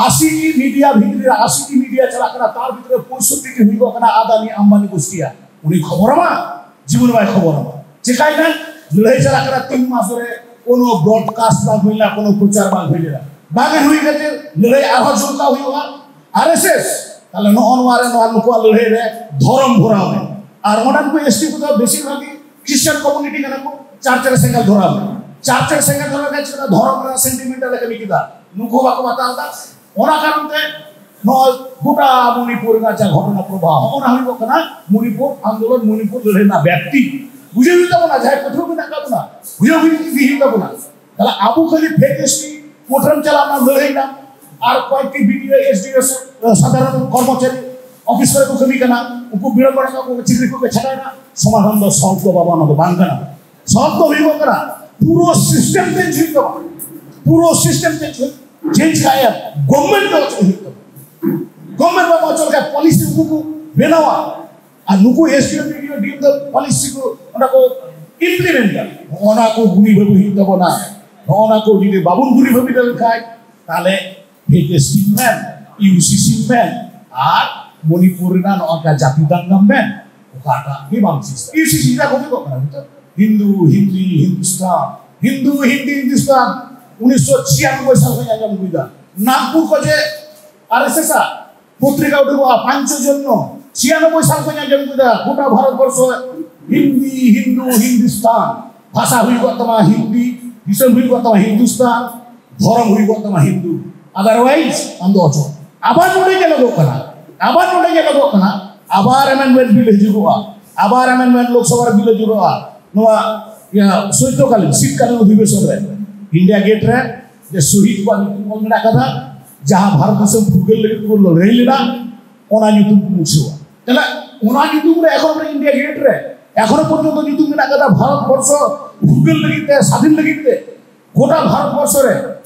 ᱟᱥᱤ ᱴᱤ ᱢᱤᱰᱤᱭᱟ ᱵᱷᱤᱛᱨᱤ ᱨᱮ, ᱟᱥᱤ ᱴᱤ ᱢᱤᱰᱤᱭᱟ ᱪᱟᱞᱟᱜ ᱠᱟᱱᱟ, ᱛᱟᱨ ᱵᱷᱤᱛᱨᱤ ᱨᱮ ᱯᱚᱸᱭᱥᱚᱴᱴᱤ ᱴᱤ ᱦᱩᱭᱩᱜ ᱠᱟᱱᱟ ᱟᱫᱟᱱᱤ ᱟᱢᱵᱟᱱᱤ ᱜᱳᱥᱴᱤᱭᱟ᱾ ᱩᱱᱤ ᱠᱷᱚᱵᱚᱨ ᱟᱢᱟ? ᱡᱤᱵᱚᱱ ᱵᱟᱭ ᱠᱷᱚᱵᱚᱨ ᱟᱢᱟ᱾ ᱪᱮᱠᱟᱭᱮᱱᱟ? ᱞᱟᱹᱲᱦᱟᱹᱭ ᱪᱟᱞᱟᱜ ᱠᱟᱱᱟ ᱛᱤᱱ ᱢᱟᱥ ᱨᱮ, ᱠᱳᱱᱳ ᱵᱨᱚᱰᱠᱟᱥᱴ ᱵᱟᱝ ᱦᱩᱭ ᱞᱮᱱᱟ, ᱠᱳᱱᱳ ᱯᱨᱚᱪᱟᱨ ᱵᱟᱝ ᱦᱩᱭ ᱞᱮᱱᱟ᱾ ᱵᱟᱝ ᱦᱩᱭ ᱠᱟᱛᱮ ᱞᱟᱹᱲᱦᱟᱹᱭ ᱟᱨᱦᱚᱸ ᱡᱚᱢᱠᱟᱣ ᱦᱩᱭᱩᱜᱼᱟ᱾ ᱟᱨ ᱮᱥ ᱮᱥ, ᱛᱟᱦᱞᱮ ᱱᱚᱜᱼᱚ ᱱᱚᱣᱟ ᱨᱮ, ᱱᱚᱣᱟ ᱱᱩᱠᱩᱣᱟᱜ ᱞᱟᱹᱲᱦᱟᱹᱭ ᱨᱮ ᱫᱷᱚᱨᱚᱢ ᱵᱷᱚᱨᱟᱣ ᱢᱮ᱾ ᱟᱨ ᱚᱱᱟ ᱠᱚ ᱮᱥᱴᱤ ᱠᱚᱫᱚ ᱵᱮᱥᱤᱨ ᱵᱷᱟᱜᱽ ᱜᱮ ᱠᱷᱨᱤᱥᱴᱟᱱ ᱠᱚᱢᱩᱱᱤᱴᱤ ᱠᱟᱱᱟ ᱠᱚ, ᱪᱟᱨᱪ ᱨᱮ ᱥᱮᱸᱜᱮᱞ ᱫᱷᱚᱨᱟᱣ ᱢᱮ᱾ ᱪᱟᱨᱪ ᱨᱮ ᱥᱮᱸᱜᱮᱞ ᱫᱷᱚᱨᱟᱣ ᱞᱮᱠᱷᱟᱱ ᱪᱮᱫ ᱫᱷᱚᱨᱚᱢ ᱨᱮᱱᱟᱜ ᱥᱮᱱᱴᱤᱢᱮᱱᱴ ᱞᱮᱠᱟ ᱠᱟᱹᱢᱤ ᱠᱮᱫᱟ? ᱱᱩᱠᱩ ᱦᱚᱸ ᱵᱟᱠᱚ ᱵᱟᱛᱟᱣ ᱮᱫᱟ᱾ ᱚᱱᱟ ᱠᱟᱨᱚᱱ ᱛᱮ ᱱᱚᱜᱼᱚᱭ ᱜᱚᱴᱟ ᱢᱚᱱᱤᱯᱩᱨ ᱨᱮᱱᱟᱜ ᱡᱟ ᱜᱷᱚᱴᱚᱱᱟ ᱯᱨᱚᱵᱟᱦ, ᱦᱚᱸᱜᱼᱚ ᱱᱟ ᱦᱩᱭᱩᱜ ᱠᱟᱱᱟ ᱢᱚᱱᱤᱯᱩᱨ ᱟᱱᱫᱳᱞᱚᱱ, ᱢᱚᱱᱤᱯᱩᱨ ᱞᱟᱹᱲᱦᱟᱹᱭ ᱨᱮᱱᱟᱜ ᱵᱮᱯᱛᱤ᱾ ᱵᱩᱡᱷᱟᱹᱣ ᱦᱩᱭᱩᱜ ᱛᱟᱵᱚᱱᱟ, ᱡᱟᱦᱟᱸᱭ ᱯᱟᱹᱴᱷᱩᱣᱟᱹ ᱢᱮᱱᱟᱜ ᱠᱟᱜ ᱵᱚᱱᱟ, ᱵᱩᱡᱷᱟᱹᱣ ᱦᱩᱭᱩᱜ ᱤᱫᱤ ᱦᱩᱭᱩᱜ ᱛᱟᱵᱚᱱᱟ᱾ ᱛᱟᱦᱞᱮ ᱟᱵᱚ ᱠᱷᱟᱹᱞᱤ ᱯᱷᱮᱠ ᱮᱥᱴᱤ ᱠᱳᱨᱴ ᱨᱮᱢ ᱪᱟᱞᱟᱣ ᱮᱱᱟ, ᱞᱟᱹᱲᱦᱟᱹᱭ ᱮᱱᱟ, ᱟᱨ ᱠᱚᱭᱮᱠᱴᱤ ᱵᱤᱰᱤᱳ, ᱮᱥᱰᱤᱳ, ᱥᱟᱫᱷᱟᱨᱚᱱ ᱠᱚᱨᱢᱚᱪᱟᱨᱤ ᱚᱯᱷᱤᱥ ᱠᱚᱨᱮ ᱠᱚ ᱠᱟᱹᱢᱤ ᱠᱟᱱᱟ, ᱩᱱᱠᱩ ᱵᱤᱲᱚᱢ ᱵᱟᱲᱟ ᱠᱟᱜ ᱠᱚ, ᱪᱟᱹᱠᱨᱤ ᱠᱚ ᱪᱷᱟᱰᱟᱣ ᱮᱱᱟ, ᱥᱚᱢᱟᱫᱷᱟᱱ ᱫᱚ ᱥᱚᱞᱵᱷ ᱫᱚ ᱵᱟᱵᱟ, ᱚᱱᱟ ᱫᱚ ᱵᱟᱝ ᱠᱟᱱᱟ᱾ ᱥᱚᱞᱵᱷ ᱫᱚ ᱦᱩᱭᱩᱜ ᱠᱟᱱᱟ ᱯᱩᱨᱟᱹ ᱥᱤᱥᱴᱮᱢ ᱪᱮᱧᱡᱽ ᱦᱩᱭᱩᱜ ᱛᱟᱵᱚᱱᱟ, ᱯᱩᱨᱟᱹ ᱥᱤᱥᱴᱮᱢ ᱪᱮᱧᱡᱽ ᱦᱩᱭᱩᱜ, ᱪᱮᱧᱡᱽ ᱠᱷᱟᱡ ᱜᱚᱵᱷᱢᱮᱱᱴ ᱫᱚ ᱪᱮᱫ ᱦᱩᱭᱩᱜ ᱛᱟᱵᱚᱱᱟ? ᱜᱚᱵᱷᱢᱮᱱᱴ ᱵᱟᱵᱚ ᱚᱪᱚ ᱞᱮᱠᱷᱟᱡ ᱯᱚᱞᱤᱥᱤ ᱩᱱᱠᱩ ᱠᱚ ᱵᱮᱱᱟᱣᱟ, ᱟᱨ ᱱᱩᱠᱩ ᱮᱥᱰᱤᱳ, ᱵᱤᱰᱤᱳ, ᱰᱤᱮᱢ ᱫᱚ ᱯᱚᱞᱤᱥᱤ ᱠᱚ ᱚᱱᱟ ᱠᱚ ᱤᱢᱯᱞᱤᱢᱮᱱᱴ ᱫᱟ᱾ ᱱᱚᱜᱼᱚ ᱱᱟ ᱠᱚ ᱜᱩᱱᱤ ᱵᱷᱟᱹᱵᱤ ᱦᱩᱭᱩᱜ ᱛᱟᱵᱚᱱᱟ᱾ ᱱᱚᱜᱼᱚ ᱱᱟ ᱠᱚ ᱡᱩᱫᱤ ᱵᱟᱵᱚᱱ ᱜᱩᱱᱤ ᱵᱷᱟᱹᱵᱤ ᱞᱮᱱᱠᱷᱟᱡ, ᱛᱟᱦᱞᱮ ᱯᱷᱮᱠ ᱮᱥᱴᱤ ᱢᱮᱱ, ᱤᱭᱩᱥᱤᱥᱤ ᱢᱮᱱ, ᱟᱨ ᱢᱚᱱᱤᱯᱩᱨ ᱨᱮᱱᱟᱜ ᱱᱚᱜᱼᱚ ᱱᱚᱝᱠᱟ ᱡᱟᱹᱛᱤ ᱫᱟᱝᱜᱟᱢ ᱢᱮᱱ, ᱚᱠᱟᱴᱟᱜ ᱜᱮ ᱵᱟᱝ ᱥᱤᱥᱴᱮᱢ᱾ ᱤᱭᱩᱥᱤᱥᱤ ᱡᱟ ᱠᱚ ᱦᱩᱭᱩᱜ ᱠᱟᱱᱟ ᱱᱤᱛᱚᱜ, ᱦᱤᱱᱫᱩ, ᱦᱤᱱᱫᱤ, ᱦᱤᱱᱫᱩᱥᱛᱟᱱ, ᱦᱤᱱᱫᱩ, ᱦᱤᱱᱫᱤ, ᱦᱤᱱᱫᱩᱥᱛᱟᱱ, ᱩᱱᱤᱥᱥᱚ ᱪᱷᱤᱭᱟᱱᱚᱵᱵᱳᱭ ᱥᱟᱞ ᱠᱷᱚᱱ ᱟᱸᱡᱚᱢ ᱟᱹᱜᱩᱭᱮᱫᱟ᱾ ᱱᱟᱜᱽᱯᱩᱨ ᱠᱷᱚᱱ ᱡᱮ ᱟᱨᱮᱥᱮᱥ ᱟᱜ ᱯᱚᱛᱨᱤᱠᱟ ᱩᱰᱩᱠᱚᱜᱼᱟ, ᱯᱟᱧᱪᱚᱡᱚᱱᱭᱚ, ᱪᱷᱤᱭᱟᱱᱚᱵᱵᱳᱭ ᱥᱟᱞ ᱠᱷᱚᱱ ᱟᱸᱡᱚᱢ ᱠᱮᱫᱟ, ᱜᱚᱴᱟ ᱵᱷᱟᱨᱚᱛ ᱵᱚᱨᱥᱚ ᱦᱤᱱᱫᱤ, ᱦᱤᱱᱫᱩ, ᱦᱤᱱᱫᱩᱥᱛᱟᱱ, ᱵᱷᱟᱥᱟ ᱦᱩᱭ ᱠᱚᱜ ᱛᱟᱢᱟ ᱦᱤᱱᱫᱤ, ᱫᱤᱥᱚᱢ ᱦᱩᱭ ᱠᱚᱜ ᱛᱟᱢᱟ ᱦᱤᱱᱫᱩᱥᱛᱟᱱ, ᱫᱷᱚᱨᱚᱢ ᱦᱩᱭ ᱠᱚᱜ ᱛᱟᱢᱟ ᱦᱤᱱᱫᱩ, otherwise ᱟᱢ ᱫᱚ ᱚᱪᱚᱞ᱾ ᱟᱵᱟᱨ ᱱᱚᱰᱮ ᱧᱮᱞᱚᱜᱚᱜ ᱠᱟᱱᱟ, ᱟᱵᱟᱨ ᱱᱚᱰᱮ ᱧᱮᱞᱚᱜᱚᱜ ᱠᱟᱱᱟ, ᱟᱵᱟᱨ amendment ᱵᱤᱞ ᱦᱤᱡᱩᱜᱚᱜᱼᱟ, ᱟᱵᱟᱨ amendment ᱞᱳᱠᱥᱚᱵᱷᱟ ᱨᱮ ᱵᱤᱞ ᱦᱤᱡᱩᱜᱚᱜᱼᱟ᱾ ᱱᱚᱣᱟ, ᱤᱭᱟᱹ, ᱥᱚᱭᱛᱚᱠᱟᱞᱤᱱ, ᱥᱤᱛᱠᱟᱞᱤᱱ ᱚᱫᱷᱤᱵᱮᱥᱚᱱ ᱨᱮ ᱤᱱᱰᱤᱭᱟ ᱜᱮᱴ ᱨᱮ ᱡᱮ ᱥᱚᱦᱤᱫ ᱠᱚᱣᱟᱜ ᱧᱩᱛᱩᱢ ᱚᱞ ᱢᱮᱱᱟᱜ ᱠᱟᱫᱟ, ᱡᱟᱦᱟᱸ ᱵᱷᱟᱨᱚᱛ ᱫᱤᱥᱚᱢ ᱯᱷᱩᱨᱜᱟᱹᱞ ᱞᱟᱹᱜᱤᱫ ᱠᱚ ᱞᱟᱹᱲᱦᱟᱹᱭ ᱞᱮᱱᱟ, ᱚᱱᱟ ᱧᱩᱛᱩᱢ ᱠᱚ ᱢᱩᱪᱷᱟᱹᱣᱟ᱾ ᱛᱟᱦᱞᱮ ᱚᱱᱟ ᱧᱩᱛᱩᱢ ᱨᱮ ᱮᱠᱷᱚᱱ ᱨᱮ ᱤᱱᱰᱤᱭᱟ ᱜᱮᱴ ᱨᱮ ᱮᱠᱷᱚᱱᱳ ᱯᱚᱨᱡᱚᱱᱛᱚ ᱧᱩᱛᱩᱢ ᱢᱮᱱᱟᱜ ᱠᱟᱫᱟ ᱵᱷᱟᱨᱚᱛ ᱵᱚᱨᱥᱚ ᱯᱷᱩᱨᱜᱟᱹᱞ ᱞᱟᱹᱜᱤᱫ ᱛᱮ, ᱥᱟᱫᱷᱤᱱ ᱞᱟᱹᱜᱤᱫ ᱛᱮ᱾ ᱜᱚᱴᱟ ᱵᱷᱟᱨᱚᱛ ᱵᱚᱨᱥᱚ ᱨᱮ,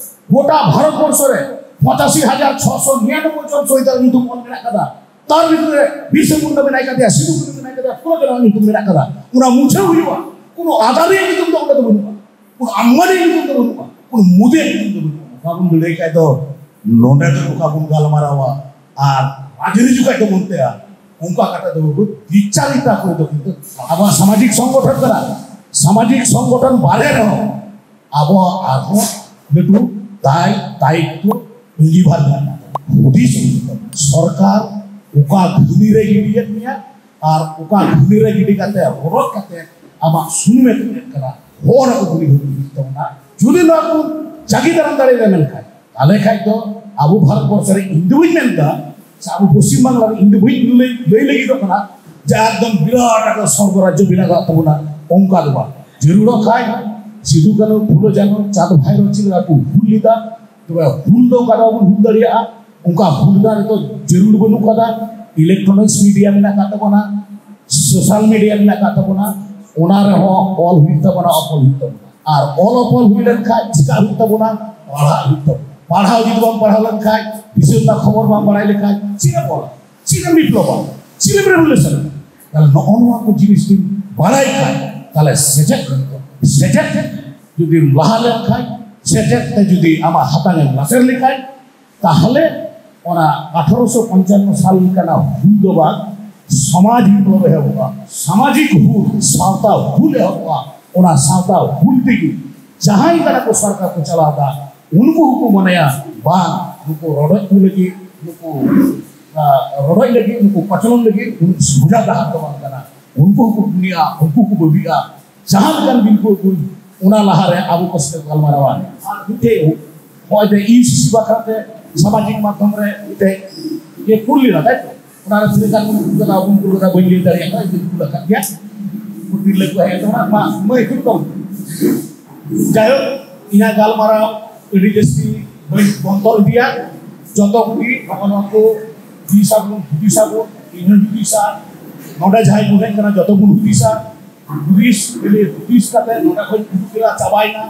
ᱜᱚᱴᱟ ᱵᱷᱟᱨᱚᱛ ᱵᱚᱨᱥᱚ ᱨᱮ ᱯᱚᱸᱪᱟᱥᱤ ᱦᱟᱡᱟᱨ ᱪᱷᱚᱥᱚ ᱱᱤᱨᱟᱱᱚᱵᱵᱳᱭ ᱡᱚᱱ ᱥᱚᱦᱤᱫᱟᱜ ᱧᱩᱛᱩᱢ ᱚᱞ ᱢᱮᱱᱟᱜ ᱠᱟᱫᱟ᱾ ᱛᱟᱨ ᱵᱷᱤᱛᱨᱤ ᱨᱮ ᱵᱤᱨᱥᱟ ᱢᱩᱱᱰᱟ ᱢᱮᱱᱟᱭ ᱠᱟᱫᱮᱭᱟ, ᱥᱤᱫᱩ ᱠᱟᱹᱱᱩ ᱢᱮᱱᱟᱭ ᱠᱟᱫᱮᱭᱟ, ᱯᱩᱨᱟᱹ ᱡᱚᱱᱟᱜ ᱧᱩᱛᱩᱢ ᱢᱮᱱᱟᱜ ᱠᱟᱫᱟ᱾ ᱚᱱᱟ ᱢᱩᱪᱷᱟᱹᱣ ᱦᱩᱭᱩᱜᱼᱟ᱾ ᱠᱳᱱᱳ ᱟᱫᱟᱱᱤᱭᱟᱜ ᱧᱩᱛᱩᱢ ᱫᱚ ᱚᱸᱰᱮ ᱫᱚ ᱵᱟᱹᱱᱩᱜᱼᱟ, ᱠᱳᱱᱳ ᱟᱢᱵᱟᱱᱤᱭᱟᱜ ᱧᱩᱛᱩᱢ ᱫᱚ ᱵᱟᱹᱱᱩᱜᱼᱟ, ᱠᱳᱱᱳ ᱢᱳᱫᱤᱭᱟᱜ ᱧᱩᱛᱩᱢ ᱫᱚ ᱵᱟᱹᱱᱩᱜᱼᱟ᱾ ᱚᱱᱠᱟ ᱵᱚᱱ ᱞᱟᱹᱲᱦᱟᱹᱭ ᱠᱷᱟᱡ ᱫᱚ ᱱᱚᱰᱮ ᱫᱚ ᱱᱚᱝᱠᱟ ᱵᱚᱱ ᱜᱟᱞᱢᱟᱨᱟᱣᱟ ᱟᱨ ᱨᱟᱡᱽᱟᱹᱨᱤ ᱡᱚᱠᱷᱟᱡ ᱫᱚ ᱵᱚᱱ ᱛᱮᱭᱟ, ᱚᱱᱠᱟ ᱠᱟᱛᱮ ᱫᱚ ᱵᱟᱵᱩ ᱵᱤᱪᱟᱨᱤᱛᱟ ᱠᱚᱨᱮ ᱫᱚ ᱠᱤᱱᱛᱩ ᱟᱵᱚᱣᱟᱜ ᱥᱟᱢᱟᱡᱤᱠ ᱥᱚᱝᱜᱚᱴᱷᱚᱱ ᱠᱟᱱᱟ᱾ ᱥᱟᱢᱟᱡᱤᱠ ᱥᱚᱝᱜᱚᱴᱷᱚᱱ ᱵᱟᱨᱦᱮ ᱨᱮᱦᱚᱸ ᱟᱵᱚᱣᱟᱜ ᱟᱨᱦᱚᱸ ᱞᱟᱹᱴᱩ ᱫᱟᱭ ᱫᱟᱭᱤᱛᱛᱚ ᱟᱹᱜᱤᱵᱷᱟᱨ ᱢᱮᱱᱟᱜᱼᱟ᱾ ᱦᱩᱫᱤᱥ ᱦᱩᱭᱩᱜ ᱛᱟᱵᱚᱱᱟ, ᱥᱚᱨᱠᱟᱨ ᱚᱠᱟ ᱜᱷᱩᱱᱤ ᱨᱮ ᱜᱤᱰᱤᱭᱮᱫ ᱢᱮᱭᱟ ᱟᱨ ᱚᱠᱟ ᱜᱷᱩᱱᱤ ᱨᱮ ᱜᱤᱰᱤ ᱠᱟᱛᱮ ᱦᱚᱨᱚᱜ ᱠᱟᱛᱮ ᱟᱢᱟᱜ ᱥᱩᱱᱩᱢᱮ ᱛᱩᱫᱮᱫ ᱠᱟᱱᱟ, ᱦᱚᱨ ᱨᱮ ᱜᱷᱩᱱᱤ ᱦᱩᱭᱩᱜ ᱛᱟᱵᱚᱱᱟ᱾ ᱡᱩᱫᱤ ᱱᱚᱣᱟ ᱠᱚ ᱡᱟᱹᱜᱤ ᱫᱟᱨᱟᱢ ᱫᱟᱲᱮᱭᱟᱫᱟ, ᱢᱮᱱᱠᱷᱟᱱ ᱛᱟᱦᱞᱮ ᱠᱷᱟᱡ ᱫᱚ ᱟᱵᱚ ᱵᱷᱟᱨᱚᱛ ᱵᱚᱨᱥᱚ ᱨᱮ, ᱤᱧ ᱫᱚ ᱵᱟᱹᱧ ᱢᱮᱱᱫᱟ ᱥᱮ ᱟᱵᱚ ᱯᱚᱥᱪᱤᱢ ᱵᱟᱝᱞᱟ ᱨᱮ, ᱤᱧ ᱫᱚ ᱵᱟᱹᱧ ᱞᱟᱹᱭ, ᱞᱟᱹᱭ ᱞᱟᱹᱜᱤᱫᱚᱜ ᱠᱟᱱᱟ ᱡᱮ ᱮᱠᱫᱚᱢ ᱵᱤᱨᱟᱴ ᱮᱠᱫᱚᱢ ᱥᱚᱨᱜᱚ ᱨᱟᱡᱽᱡᱚ ᱵᱮᱱᱟᱣ ᱠᱟᱜ ᱛᱟᱵᱚᱱᱟ, ᱚᱱᱠᱟ ᱫᱚ ᱵᱟᱝ᱾ ᱡᱟᱹᱨᱩᱲᱚᱜ ᱠᱷᱟᱡ ᱥᱤᱫᱩ ᱠᱟᱹᱱᱩ, ᱯᱷᱩᱞᱳ ᱡᱷᱟᱱᱳ, ᱪᱟᱸᱫᱽ ᱵᱷᱟᱭᱨᱳ ᱪᱮᱫ ᱞᱮᱠᱟ ᱠᱚ ᱦᱩᱞ ᱞᱮᱫᱟ, ᱛᱚᱵᱮ ᱦᱩᱞ ᱫᱚ ᱚᱱᱠᱟ ᱫᱚ ᱵᱟᱵᱚᱱ ᱦᱩᱞ ᱫᱟᱲᱮᱭᱟᱜᱼᱟ᱾ ᱚᱱᱠᱟ ᱦᱩᱞ ᱨᱮᱱᱟᱜ ᱱᱤᱛᱚᱜ ᱡᱟᱹᱨᱩᱲ ᱵᱟᱹᱱᱩᱜ ᱠᱟᱫᱟ᱾ ᱤᱞᱮᱠᱴᱨᱚᱱᱤᱠᱥ ᱢᱤᱰᱤᱭᱟ ᱢᱮᱱᱟᱜ ᱠᱟᱜ ᱛᱟᱵᱚᱱᱟ, ᱥᱳᱥᱟᱞ ᱢᱤᱰᱤᱭᱟ ᱢᱮᱱᱟᱜ ᱠᱟᱜ ᱛᱟᱵᱚᱱᱟ, ᱚᱱᱟ ᱨᱮᱦᱚᱸ ᱚᱞ ᱦᱩᱭᱩᱜ ᱛᱟᱵᱚᱱᱟ, ᱚᱯᱚᱞ ᱦᱩᱭᱩᱜ ᱛᱟᱵᱚᱱᱟ᱾ ᱟᱨ ᱚᱞ ᱚᱯᱚᱞ ᱦᱩᱭ ᱞᱮᱱᱠᱷᱟᱡ ᱪᱮᱠᱟ ᱦᱩᱭᱩᱜ ᱛᱟᱵᱚᱱᱟ? ᱯᱟᱲᱦᱟᱜ ᱦᱩᱭᱩᱜ ᱛᱟᱵᱚᱱᱟ᱾ ᱯᱟᱲᱦᱟᱣ ᱡᱩᱫᱤ ᱵᱟᱢ ᱯᱟᱲᱦᱟᱣ ᱞᱮᱱᱠᱷᱟᱡ, ᱫᱤᱥᱚᱢ ᱨᱮᱱᱟᱜ ᱠᱷᱚᱵᱚᱨ ᱵᱟᱢ ᱵᱟᱲᱟᱭ ᱞᱮᱠᱷᱟᱡ, ᱪᱮᱫ ᱮᱢ ᱚᱞᱟ? ᱪᱮᱫ ᱮᱢ ᱵᱤᱯᱞᱚᱵᱟ? ᱪᱮᱫ ᱮᱢ ᱨᱮᱵᱷᱩᱞᱩᱥᱚᱱᱟ? ᱛᱟᱦᱞᱮ ᱱᱚᱜᱼᱚ ᱱᱚᱣᱟ ᱠᱚ ᱡᱤᱱᱤᱥ ᱡᱩᱫᱤᱢ ᱵᱟᱲᱟᱭ ᱠᱷᱟᱡ, ᱛᱟᱦᱞᱮ ᱥᱮᱪᱮᱫ, ᱥᱮᱪᱮᱫ ᱡᱩᱫᱤᱢ ᱞᱟᱦᱟ ᱞᱮᱱᱠᱷᱟᱡ, ᱥᱮᱪᱮᱫ ᱛᱮ ᱡᱩᱫᱤ ᱟᱢᱟᱜ ᱦᱟᱛᱟᱝ ᱮᱢ ᱞᱟᱥᱮᱨ ᱞᱮᱠᱷᱟᱡ, ᱛᱟᱦᱞᱮ ᱚᱱᱟ ᱟᱴᱷᱨᱚᱥᱚ ᱯᱚᱧᱪᱟᱱᱱᱚ ᱥᱟᱞ ᱞᱮᱠᱟᱱᱟᱜ ᱦᱩᱞ ᱫᱚ ᱵᱟᱝ, ᱥᱚᱢᱟᱡᱽ ᱵᱤᱯᱞᱚᱵ ᱮᱦᱚᱵᱚᱜᱼᱟ, ᱥᱟᱢᱟᱡᱤᱠ ᱦᱩᱞ, ᱥᱟᱶᱛᱟ ᱦᱩᱞ ᱮᱦᱚᱵᱚᱜᱼᱟ᱾ ᱚᱱᱟ ᱥᱟᱶᱛᱟ ᱦᱩᱞ ᱛᱮᱜᱮ ᱡᱟᱦᱟᱸᱭ ᱠᱟᱱᱟ ᱠᱚ ᱥᱚᱨᱠᱟᱨ ᱠᱚ ᱪᱟᱞᱟᱣ ᱮᱫᱟ, ᱩᱱᱠᱩ ᱦᱚᱸᱠᱚ ᱢᱚᱱᱮᱭᱟ ᱵᱟᱝ, ᱱᱩᱠᱩ ᱨᱚᱰᱚᱡ ᱠᱚ ᱞᱟᱹᱜᱤᱫ, ᱱᱩᱠᱩ ᱨᱚᱰᱚᱡ ᱞᱟᱹᱜᱤᱫ, ᱱᱩᱠᱩ ᱠᱚᱪᱞᱚᱱ ᱞᱟᱹᱜᱤᱫ ᱩᱱᱟᱹᱜ ᱥᱚᱡᱟ ᱰᱟᱦᱟᱨ ᱫᱚ ᱵᱟᱝ ᱠᱟᱱᱟ᱾ ᱩᱱᱠᱩ ᱦᱚᱸᱠᱚ ᱵᱩᱱᱤᱭᱟ, ᱩᱱᱠᱩ ᱦᱚᱸᱠᱚ ᱵᱟᱹᱵᱤᱜᱼᱟ᱾ ᱡᱟᱦᱟᱸ ᱞᱮᱠᱟᱱ ᱵᱤᱞ ᱠᱚ ᱟᱹᱜᱩᱭ, ᱚᱱᱟ ᱞᱟᱦᱟᱨᱮ ᱟᱵᱚ ᱠᱚ ᱥᱟᱛᱮ ᱜᱟᱞᱢᱟᱨᱟᱣᱟ᱾ ᱟᱨ ᱢᱤᱫᱴᱮᱡ ᱱᱚᱜᱼᱚᱭ ᱡᱮ ᱤᱭᱩ ᱥᱤ ᱥᱤ ᱵᱟᱠᱷᱨᱟ ᱛᱮ ᱥᱟᱢᱟᱡᱤᱠ ᱢᱟᱫᱽᱫᱷᱚᱢ ᱨᱮ ᱢᱤᱫᱴᱮᱡ ᱤᱭᱟᱹ ᱠᱩᱞ ᱞᱮᱱᱟ, ᱛᱟᱭ ᱛᱚ? ᱚᱱᱟ ᱨᱮ ᱛᱤᱱᱟᱹᱜ ᱜᱟᱱ ᱠᱚ ᱠᱩᱞ ᱠᱟᱫᱟ, ᱵᱟᱹᱧ ᱞᱟᱹᱭ ᱫᱟᱲᱮᱭᱟᱜ ᱠᱟᱱᱟ, ᱤᱧ ᱫᱚᱧ ᱠᱩᱞ ᱟᱠᱟᱫ ᱜᱮᱭᱟ, ᱛᱤᱨᱞᱟᱹ ᱠᱚ ᱦᱮᱡ ᱟᱠᱟᱱᱟ, ᱢᱟ, ᱢᱟᱹᱭ, ᱠᱩᱞ ᱠᱚᱢ᱾ ᱡᱟᱭᱦᱳᱠ, ᱤᱧᱟᱹᱜ ᱜᱟᱞᱢᱟᱨᱟᱣ ᱟᱹᱰᱤ ᱡᱟᱹᱥᱛᱤ ᱵᱟᱹᱧ ᱵᱚᱱᱛᱚᱨ ᱤᱫᱤᱭᱟ᱾ ᱡᱚᱛᱚ ᱠᱚᱜᱮ ᱱᱚᱜᱼᱚ ᱱᱚᱣᱟ ᱠᱚ ᱦᱩᱫᱤᱥᱟ ᱵᱚᱱ, ᱦᱩᱫᱤᱥᱟ ᱵᱚᱱ, ᱤᱧ ᱦᱚᱸᱧ ᱦᱩᱫᱤᱥᱟ, ᱱᱚᱰᱮ ᱡᱟᱦᱟᱸᱭ ᱠᱚ ᱦᱮᱡ ᱠᱟᱱᱟ ᱡᱚᱛᱚ ᱵᱚᱱ ᱦᱩᱫᱤᱥᱟ᱾ ᱦᱩᱫᱤᱥ, ᱠᱷᱟᱹᱞᱤ ᱦᱩᱫᱤᱥ ᱠᱟᱛᱮ ᱱᱚᱰᱮ ᱠᱷᱚᱱ ᱩᱰᱩᱠ ᱠᱮᱫᱟ ᱪᱟᱵᱟᱭᱮᱱᱟ,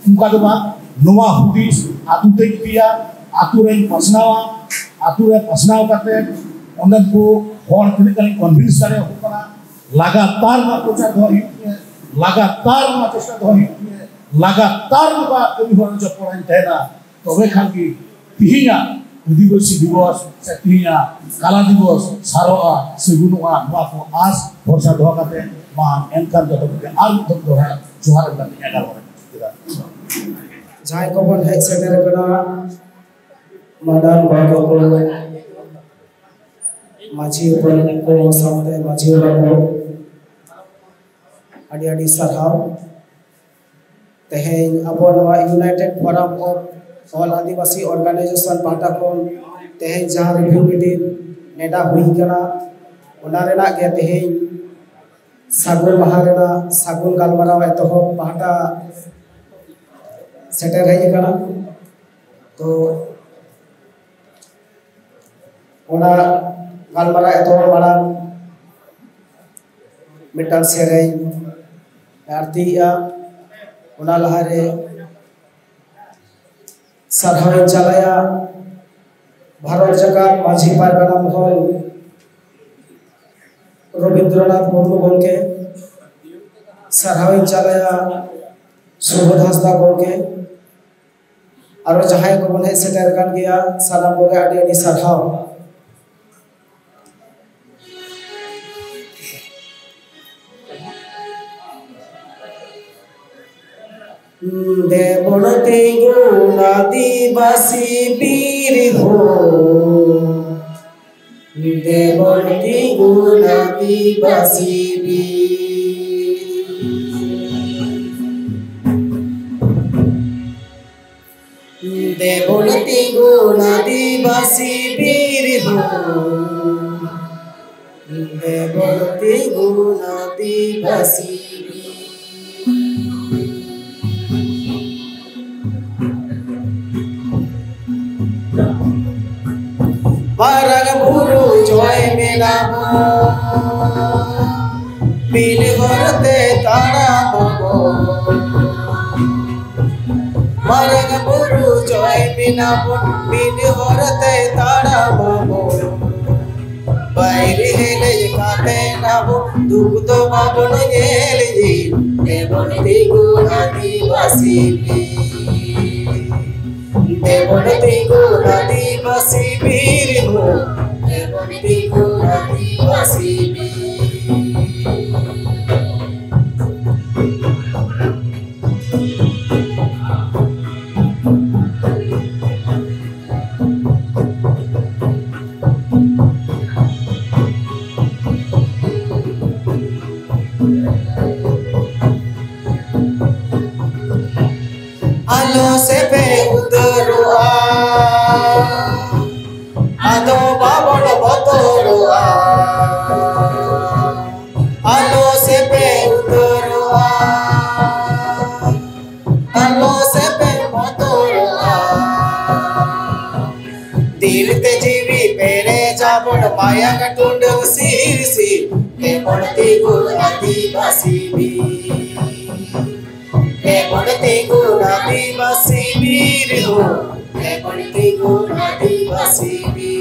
ᱚᱱᱠᱟ ᱫᱚ ᱵᱟᱝ᱾ ᱱᱚᱣᱟ ᱦᱩᱫᱤᱥ ᱟᱹᱛᱩ ᱛᱮᱧ ᱤᱫᱤᱭᱟ, ᱟᱹᱛᱩ ᱨᱮᱧ ᱯᱟᱥᱱᱟᱣᱟ, ᱟᱹᱛᱩ ᱨᱮ ᱯᱟᱥᱱᱟᱣ ᱠᱟᱛᱮ ᱚᱸᱰᱮᱱ ᱠᱚ ᱦᱚᱲ ᱛᱤᱱᱟᱹᱜ ᱜᱟᱱᱤᱧ ᱠᱚᱱᱵᱷᱤᱱᱥ ᱫᱟᱲᱮᱭᱟᱠᱚ ᱠᱟᱱᱟ, ᱞᱟᱜᱟᱛᱟᱨ ᱱᱚᱣᱟ ᱯᱨᱚᱪᱟᱨ ᱫᱚᱦᱚ ᱦᱩᱭᱩᱜ ᱛᱤᱧᱟᱹ, ᱞᱟᱜᱟᱛᱟᱨ ᱱᱚᱣᱟ ᱪᱮᱥᱴᱟ ᱫᱚᱦᱚ ᱦᱩᱭᱩᱜ ᱛᱤᱧᱟᱹ, ᱞᱟᱜᱟᱛᱟᱨ ᱱᱚᱣᱟ ᱠᱟᱹᱢᱤ ᱦᱚᱨᱟ ᱡᱚᱯᱚᱲᱟᱧ ᱛᱟᱦᱮᱱᱟ᱾ ᱛᱚᱵᱮ ᱠᱷᱟᱱ ᱜᱮ ᱛᱤᱦᱤᱧᱟᱜ ᱟᱹᱫᱤᱵᱟᱹᱥᱤ ᱫᱤᱵᱚᱥ ᱥᱮ ᱛᱤᱦᱤᱧᱟᱜ ᱠᱟᱞᱟ ᱫᱤᱵᱚᱥ ᱥᱟᱨᱚᱜᱼᱟ, ᱥᱟᱹᱜᱩᱱᱚᱜᱼᱟ, ᱱᱚᱣᱟ ᱠᱚ ᱟᱥ ᱵᱷᱚᱨᱥᱟ ᱫᱚᱦᱚ ᱠᱟᱛᱮ ᱢᱟ ᱮᱱᱠᱷᱟᱱ ᱡᱚᱛᱚ ᱠᱚᱜᱮ ᱟᱨ ᱢᱤᱫ ᱫᱷᱟᱣ ᱫᱚᱦᱲᱟ ᱡᱚᱦᱟᱨ ᱮᱢ ᱠᱟᱛᱮ ᱤᱧᱟᱹᱜ ᱜᱟᱞᱢᱟᱨᱟᱣ ᱤᱧ ᱢᱩᱪᱟᱹᱫ ᱠᱮᱫᱟ᱾ ᱡᱟᱦᱟᱸᱭ ᱠᱚᱵᱚᱱ ᱦᱮᱡ ᱥᱮᱴᱮᱨ ᱟᱠᱟᱱᱟ, ᱢᱟᱰᱟᱱ ᱵᱟᱵᱟ ᱠᱚ, ᱢᱟᱹᱡᱷᱤ ᱦᱚᱯᱚᱱ ᱠᱚ ᱥᱟᱶᱛᱮ ᱢᱟᱹᱡᱷᱤ ᱵᱟᱵᱟ ᱠᱚ, ᱟᱹᱰᱤ ᱟᱹᱰᱤ ᱥᱟᱨᱦᱟᱣ᱾ ᱛᱮᱦᱮᱧ ᱟᱵᱚ ᱱᱚᱣᱟ United Forum of All Adivasi Organization ᱯᱟᱦᱴᱟ ᱠᱷᱚᱱ ᱛᱮᱦᱮᱧ ᱡᱟᱦᱟᱸ ᱨᱤᱵᱷᱤᱭᱩ ᱢᱤᱴᱤᱝ ᱱᱮᱰᱟ ᱦᱩᱭ ᱠᱟᱱᱟ, ᱚᱱᱟ ᱨᱮᱱᱟᱜ ᱜᱮ ᱛᱮᱦᱮᱧ ᱥᱟᱹᱜᱩᱱ ᱢᱟᱦᱟ ᱨᱮᱱᱟᱜ ᱥᱟᱹᱜᱩᱱ ᱜᱟᱞᱢᱟᱨᱟᱣ ᱮᱛᱚᱦᱚᱵ ᱯᱟᱦᱴᱟ ᱥᱮᱴᱮᱨ ᱦᱮᱡ ᱟᱠᱟᱱᱟ᱾ ᱛᱚ ᱚᱱᱟ ᱜᱟᱞᱢᱟᱨᱟᱣ ᱮᱛᱚᱦᱚᱵ ᱢᱟᱲᱟᱝ ᱢᱤᱫᱴᱟᱝ ᱥᱮᱨᱮᱧ ᱟᱨᱛᱤᱭᱮᱜᱼᱟ᱾ ᱚᱱᱟ ᱞᱟᱦᱟᱨᱮ ᱥᱟᱨᱦᱟᱣᱤᱧ ᱪᱟᱞᱟᱭᱟ ᱵᱷᱟᱨᱚᱛ ᱡᱟᱠᱟᱛ ᱢᱟᱹᱡᱷᱤ ᱯᱟᱨᱜᱟᱱᱟ ᱢᱚᱦᱚᱞ ᱨᱚᱵᱤᱱᱫᱨᱚᱱᱟᱛᱷ ᱢᱩᱨᱢᱩ ᱜᱚᱢᱠᱮ, ᱥᱟᱨᱦᱟᱣᱤᱧ ᱪᱟᱞᱟᱭᱟ ᱥᱩᱵᱳᱫᱷ ᱦᱟᱸᱥᱫᱟ ᱜᱚᱢᱠᱮ, ᱟᱨᱚ ᱡᱟᱦᱟᱸᱭ ᱠᱚᱵᱚᱱ ᱦᱮᱡ ᱥᱮᱴᱮᱨ ᱟᱠᱟᱱ ᱜᱮᱭᱟ, ᱥᱟᱱᱟᱢ ᱠᱚᱜᱮ ᱟᱹᱰᱤ ᱟᱹᱰᱤ ᱥᱟᱨᱦᱟᱣ᱾ ᱫᱮᱵᱚᱱ ᱛᱤᱸᱜᱩᱱ ᱟᱹᱫᱤᱵᱟᱹᱥᱤ ᱵᱤᱨ ᱦᱚᱲ, ᱫᱮᱵᱚᱱ ᱛᱤᱸᱜᱩᱱᱟ ᱟᱹᱫᱤᱵᱟᱹᱥᱤ ᱵᱤᱨ᱾ ᱫᱮᱵᱚᱱ ᱛᱤᱸᱜᱩᱱᱟ ᱟᱹᱫᱤᱵᱟᱹᱥᱤ ᱵᱤᱨ ᱦᱚᱸ᱾ ᱫᱮᱵᱚᱱ ᱛᱤᱸᱜᱩᱱᱟ ᱟᱹᱫᱤᱵᱟᱹᱥᱤ ᱵᱤᱨ᱾ ᱢᱟᱨᱟᱝ ᱵᱩᱨᱩ ᱡᱚᱭ ᱢᱮᱱᱟᱵᱚ, ᱢᱤᱫ ᱦᱚᱨ ᱛᱮ ᱛᱟᱲᱟᱢ ᱟᱵᱚ᱾ ᱢᱟᱨᱟᱝ ᱵᱩᱨᱩ ᱡᱚᱭ ᱢᱮᱱᱟᱵᱚ, ᱢᱤᱫ ᱦᱚᱨ ᱛᱮ ᱛᱟᱲᱟᱢ ᱟᱵᱚ᱾ ᱵᱟᱭᱨᱤ ᱦᱮᱞᱮᱡ ᱠᱟᱛᱮ ᱟᱵᱚ ᱫᱩᱠ ᱫᱚ ᱵᱟᱵᱚᱱ ᱧᱮᱞ ᱜᱮ᱾ ᱫᱮᱵᱚᱱ ᱛᱤᱸᱜᱩᱱᱟ ᱟᱹᱫᱤᱵᱟᱹᱥᱤ ᱵᱤᱨ᱾ ᱫᱮᱵᱚᱱ ᱛᱤᱸᱜᱩᱱᱟ ᱟᱹᱫᱤᱵᱟᱹᱥᱤ ᱵᱤᱨ ᱦᱚᱸ᱾ ᱫᱮᱵᱚᱱ ᱛᱤᱸᱜᱩᱱᱟ ᱟᱹᱫᱤᱵᱟᱹᱥᱤ ᱵᱤᱨ᱾ ᱟᱞᱚ ᱥᱮᱯᱮ ᱩᱛᱟᱹᱨᱚᱜᱼᱟ, ᱟᱫᱚ ᱵᱟᱵᱚᱱ ᱵᱚᱛᱚᱨᱚᱜᱼᱟ᱾ ᱟᱞᱚ ᱥᱮᱯᱮ ᱩᱛᱟᱹᱨᱚᱜᱼᱟ, ᱟᱞᱚ ᱥᱮᱯᱮ ᱵᱚᱛᱚᱨᱚᱜᱼᱟ᱾ ᱫᱤᱞ ᱛᱮ ᱡᱤᱣᱤ ᱯᱮᱨᱮᱡ ᱟᱵᱚᱱ ᱢᱟᱭᱟᱝ ᱴᱩᱰᱟᱹᱝ ᱥᱤᱨᱥᱤ᱾ ᱫᱮᱵᱚᱱ ᱛᱤᱸᱜᱩᱱᱟ ᱟᱹᱫᱤᱵᱟᱹᱥᱤ ᱵᱤᱨ᱾ ᱫᱮᱵᱚᱱ ᱛᱤᱸᱜᱩᱱᱟ ᱟᱹᱫᱤᱵᱟᱹᱥᱤ ᱵᱤᱨ ᱦᱚᱸ᱾ ᱫᱮᱵᱚᱱ ᱛᱤᱸᱜᱩᱱᱟ ᱟᱹᱫᱤᱵᱟᱹᱥᱤ ᱵᱤᱨ᱾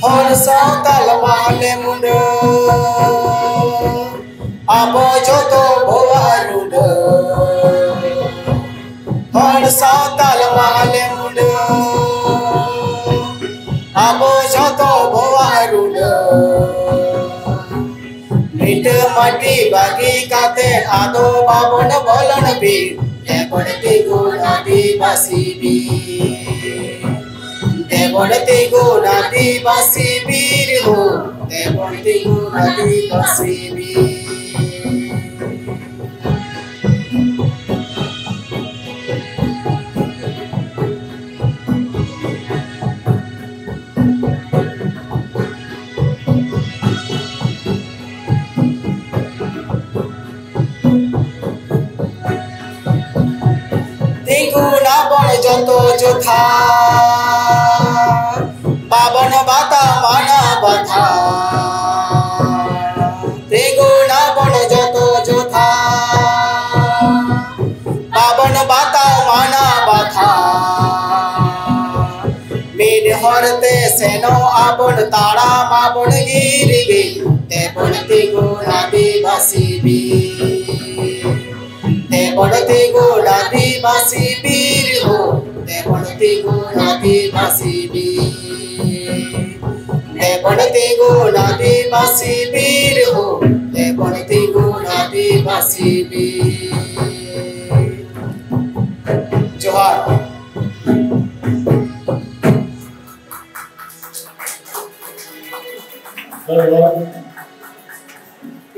ᱦᱚᱲ ᱥᱟᱶᱛᱟ ᱞᱟᱢᱟ ᱞᱮ ᱢᱩᱰᱟᱹ, ᱟᱵᱚ ᱡᱚᱛᱚ ᱵᱚᱣᱟᱜ ᱨᱩᱰᱟᱹ᱾ ᱵᱟᱹᱜᱤ ᱠᱟᱛᱮ ᱟᱫᱚ ᱵᱟᱵᱚᱱ ᱵᱚᱞᱚᱱ ᱵᱤᱨ, ᱫᱮᱵᱚᱱ ᱛᱤᱸᱜᱩᱱ ᱟᱹᱫᱤᱵᱟᱹᱥᱤ ᱵᱤᱨ᱾ ᱫᱮᱵᱚᱱ ᱛᱤᱸᱜᱩᱱ ᱟᱹᱫᱤᱵᱟᱹᱥᱤ ᱵᱤᱨ ᱦᱳ, ᱫᱮᱵᱚᱱ ᱛᱤᱸᱜᱩᱱ ᱟᱹᱫᱤᱵᱟᱹᱥᱤ ᱵᱤᱨ᱾ ᱛᱤᱸᱜᱩᱱᱟᱵᱚᱱ ᱡᱚᱛᱚ ᱡᱚᱛᱷᱟ, ᱵᱟᱵᱚᱱ ᱵᱟᱛᱟ ᱢᱟᱱᱟ ᱵᱟᱛᱷᱟ᱾ ᱛᱤᱸᱜᱩᱱᱟᱵᱚᱱ ᱡᱚᱛᱚ ᱡᱚᱛᱷᱟ, ᱵᱟᱵᱚᱱ ᱵᱟᱛᱟ ᱢᱟᱱᱟ ᱵᱟᱛᱷᱟ᱾ ᱢᱤᱫ ᱦᱚᱨ ᱛᱮ ᱥᱮᱱᱚᱜ ᱟᱵᱚᱱ, ᱛᱟᱲᱟᱢ ᱟᱵᱚᱱ ᱜᱤᱨ ᱜᱤᱨ, ᱫᱮᱵᱚᱱ ᱛᱤᱸᱜᱩᱱ ᱟᱹᱫᱤᱵᱟᱹᱥᱤ ᱵᱤᱨ᱾ ᱫᱮᱵᱚᱱ ᱛᱤᱸᱜᱩᱱ ᱟᱹᱫᱤᱵᱟᱹᱥᱤ ᱵᱤᱨ ᱦᱳ, ᱫᱮᱵᱚᱱ ᱛᱤᱸᱜᱩᱱ ᱟᱹᱫᱤᱵᱟᱹᱥᱤ ᱵᱤᱨ᱾ ᱫᱮᱵᱚᱱ ᱛᱤᱸᱜᱩᱱ ᱟᱹᱫᱤᱵᱟᱹᱥᱤ ᱵᱤᱨ ᱦᱳ, ᱫᱮᱵᱚᱱ ᱛᱤᱸᱜᱩᱱ ᱟᱹᱫᱤᱵᱟᱹᱥᱤ ᱵᱤᱨ᱾ ᱡᱚᱦᱟᱨ᱾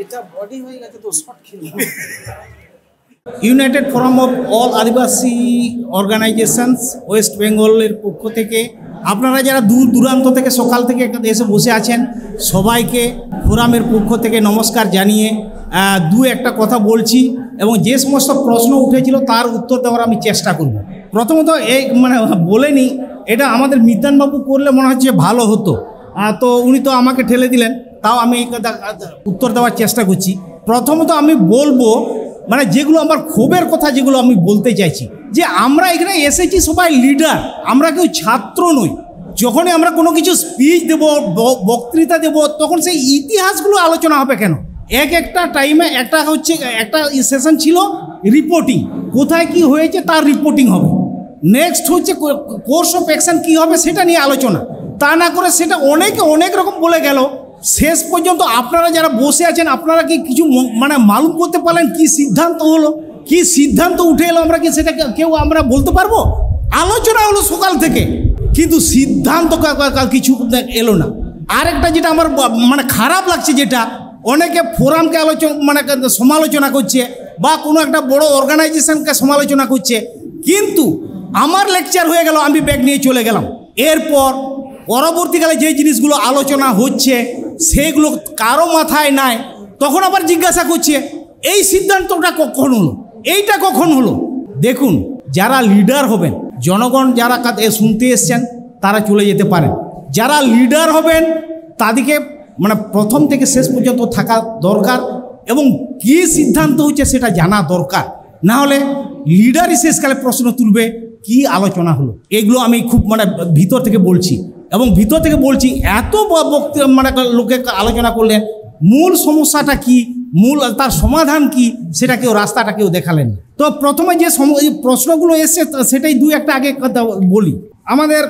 এটা বডি হয়ে গেছে তো শর্ট খেলবো। United forum of all Adivasi organisations West বেঙ্গলের পক্ষ থেকে আপনারা যারা দূর দূরান্ত থেকে সকাল থেকে এখানে এসে বসে আছেন, সবাইকে ফোরামের পক্ষ থেকে নমস্কার জানিয়ে আহ, দু একটা কথা বলছি এবং যে সমস্ত প্রশ্ন উঠেছিল তার উত্তর দেওয়ার আমি চেষ্টা করব। প্রথমত এই মানে বলে নিই, এটা আমাদের মিতানবাবু করলে মনে হচ্ছে ভালো হতো। আহ, তো উনি তো আমাকে ঠেলে দিলেন, তাও আমি এই কথা, উত্তর দেওয়ার চেষ্টা করছি। প্রথমত আমি বলবো, মানে যেগুলো আমার ক্ষোভের কথা, যেগুলো আমি বলতে চাইছি, যে আমরা এখানে এসেছি সবাই লিডার, আমরা কেউ ছাত্র নই। যখনই আমরা কোনো কিছু স্পিচ দেব, ব- বক্তৃতা দেব, তখন সেই ইতিহাসগুলো আলোচনা হবে কেন? এক একটা টাইমে একটা হচ্ছে, একটা সেশন ছিল রিপোর্টিং, কোথায় কি হয়েছে তার রিপোর্টিং হবে। নেক্সট হচ্ছে কোর্স অফ অ্যাকশন কী হবে সেটা নিয়ে আলোচনা। তা না করে সেটা অনেকে অনেক রকম বলে গেল। শেষ পর্যন্ত আপনারা যারা বসে আছেন, আপনারা কি কিছু ম- মানে মালুম করতে পারলেন কি সিদ্ধান্ত হলো, কি সিদ্ধান্ত উঠে এলো? আমরা কি সেটা কে- কেউ আমরা বলতে পারবো? আলোচনা হলো সকাল থেকে, কিন্তু সিদ্ধান্ত কা- কা- কা- কিছু এলো না। আরেকটা যেটা আমার ব- মানে খারাপ লাগছে, যেটা অনেকে ফোরামকে আলোচনা মানে সমালোচনা করছে বা কোনো একটা বড় অর্গানাইজেশনকে সমালোচনা করছে, কিন্তু আমার লেকচার হয়ে গেল, আমি ব্যাগ নিয়ে চলে গেলাম। এরপর পরবর্তীকালে যে জিনিসগুলো আলোচনা হচ্ছে সেগুলো কারো মাথায় নাই, তখন আবার জিজ্ঞাসা করছে এই সিদ্ধান্তটা কখন হলো, এইটা কখন হলো। দেখুন, যারা লিডার হবেন, জনগণ যারা কাদ- এ শুনতে এসছেন, তারা চলে যেতে পারেন। যারা লিডার হবেন তাদেরকে মানে প্রথম থেকে শেষ পর্যন্ত থাকা দরকার এবং কি সিদ্ধান্ত হচ্ছে সেটা জানা দরকার। না হলে লিডারই শেষকালে প্রশ্ন তুলবে কি আলোচনা হলো। এগুলো আমি খুব মানে ভিতর থেকে বলছি এবং ভিতর থেকে বলছি, এত ব- বক্তৃ- মানে লোকে আলোচনা করলেন, মূল সমস্যাটা কি, মূল তার সমাধান কি, সেটা কেউ রাস্তাটা কেউ দেখালেন না। তো প্রথমে যে সম- এই প্রশ্নগুলো এসছে তা- সেটাই দুই একটা আগে কথা বলি। আমাদের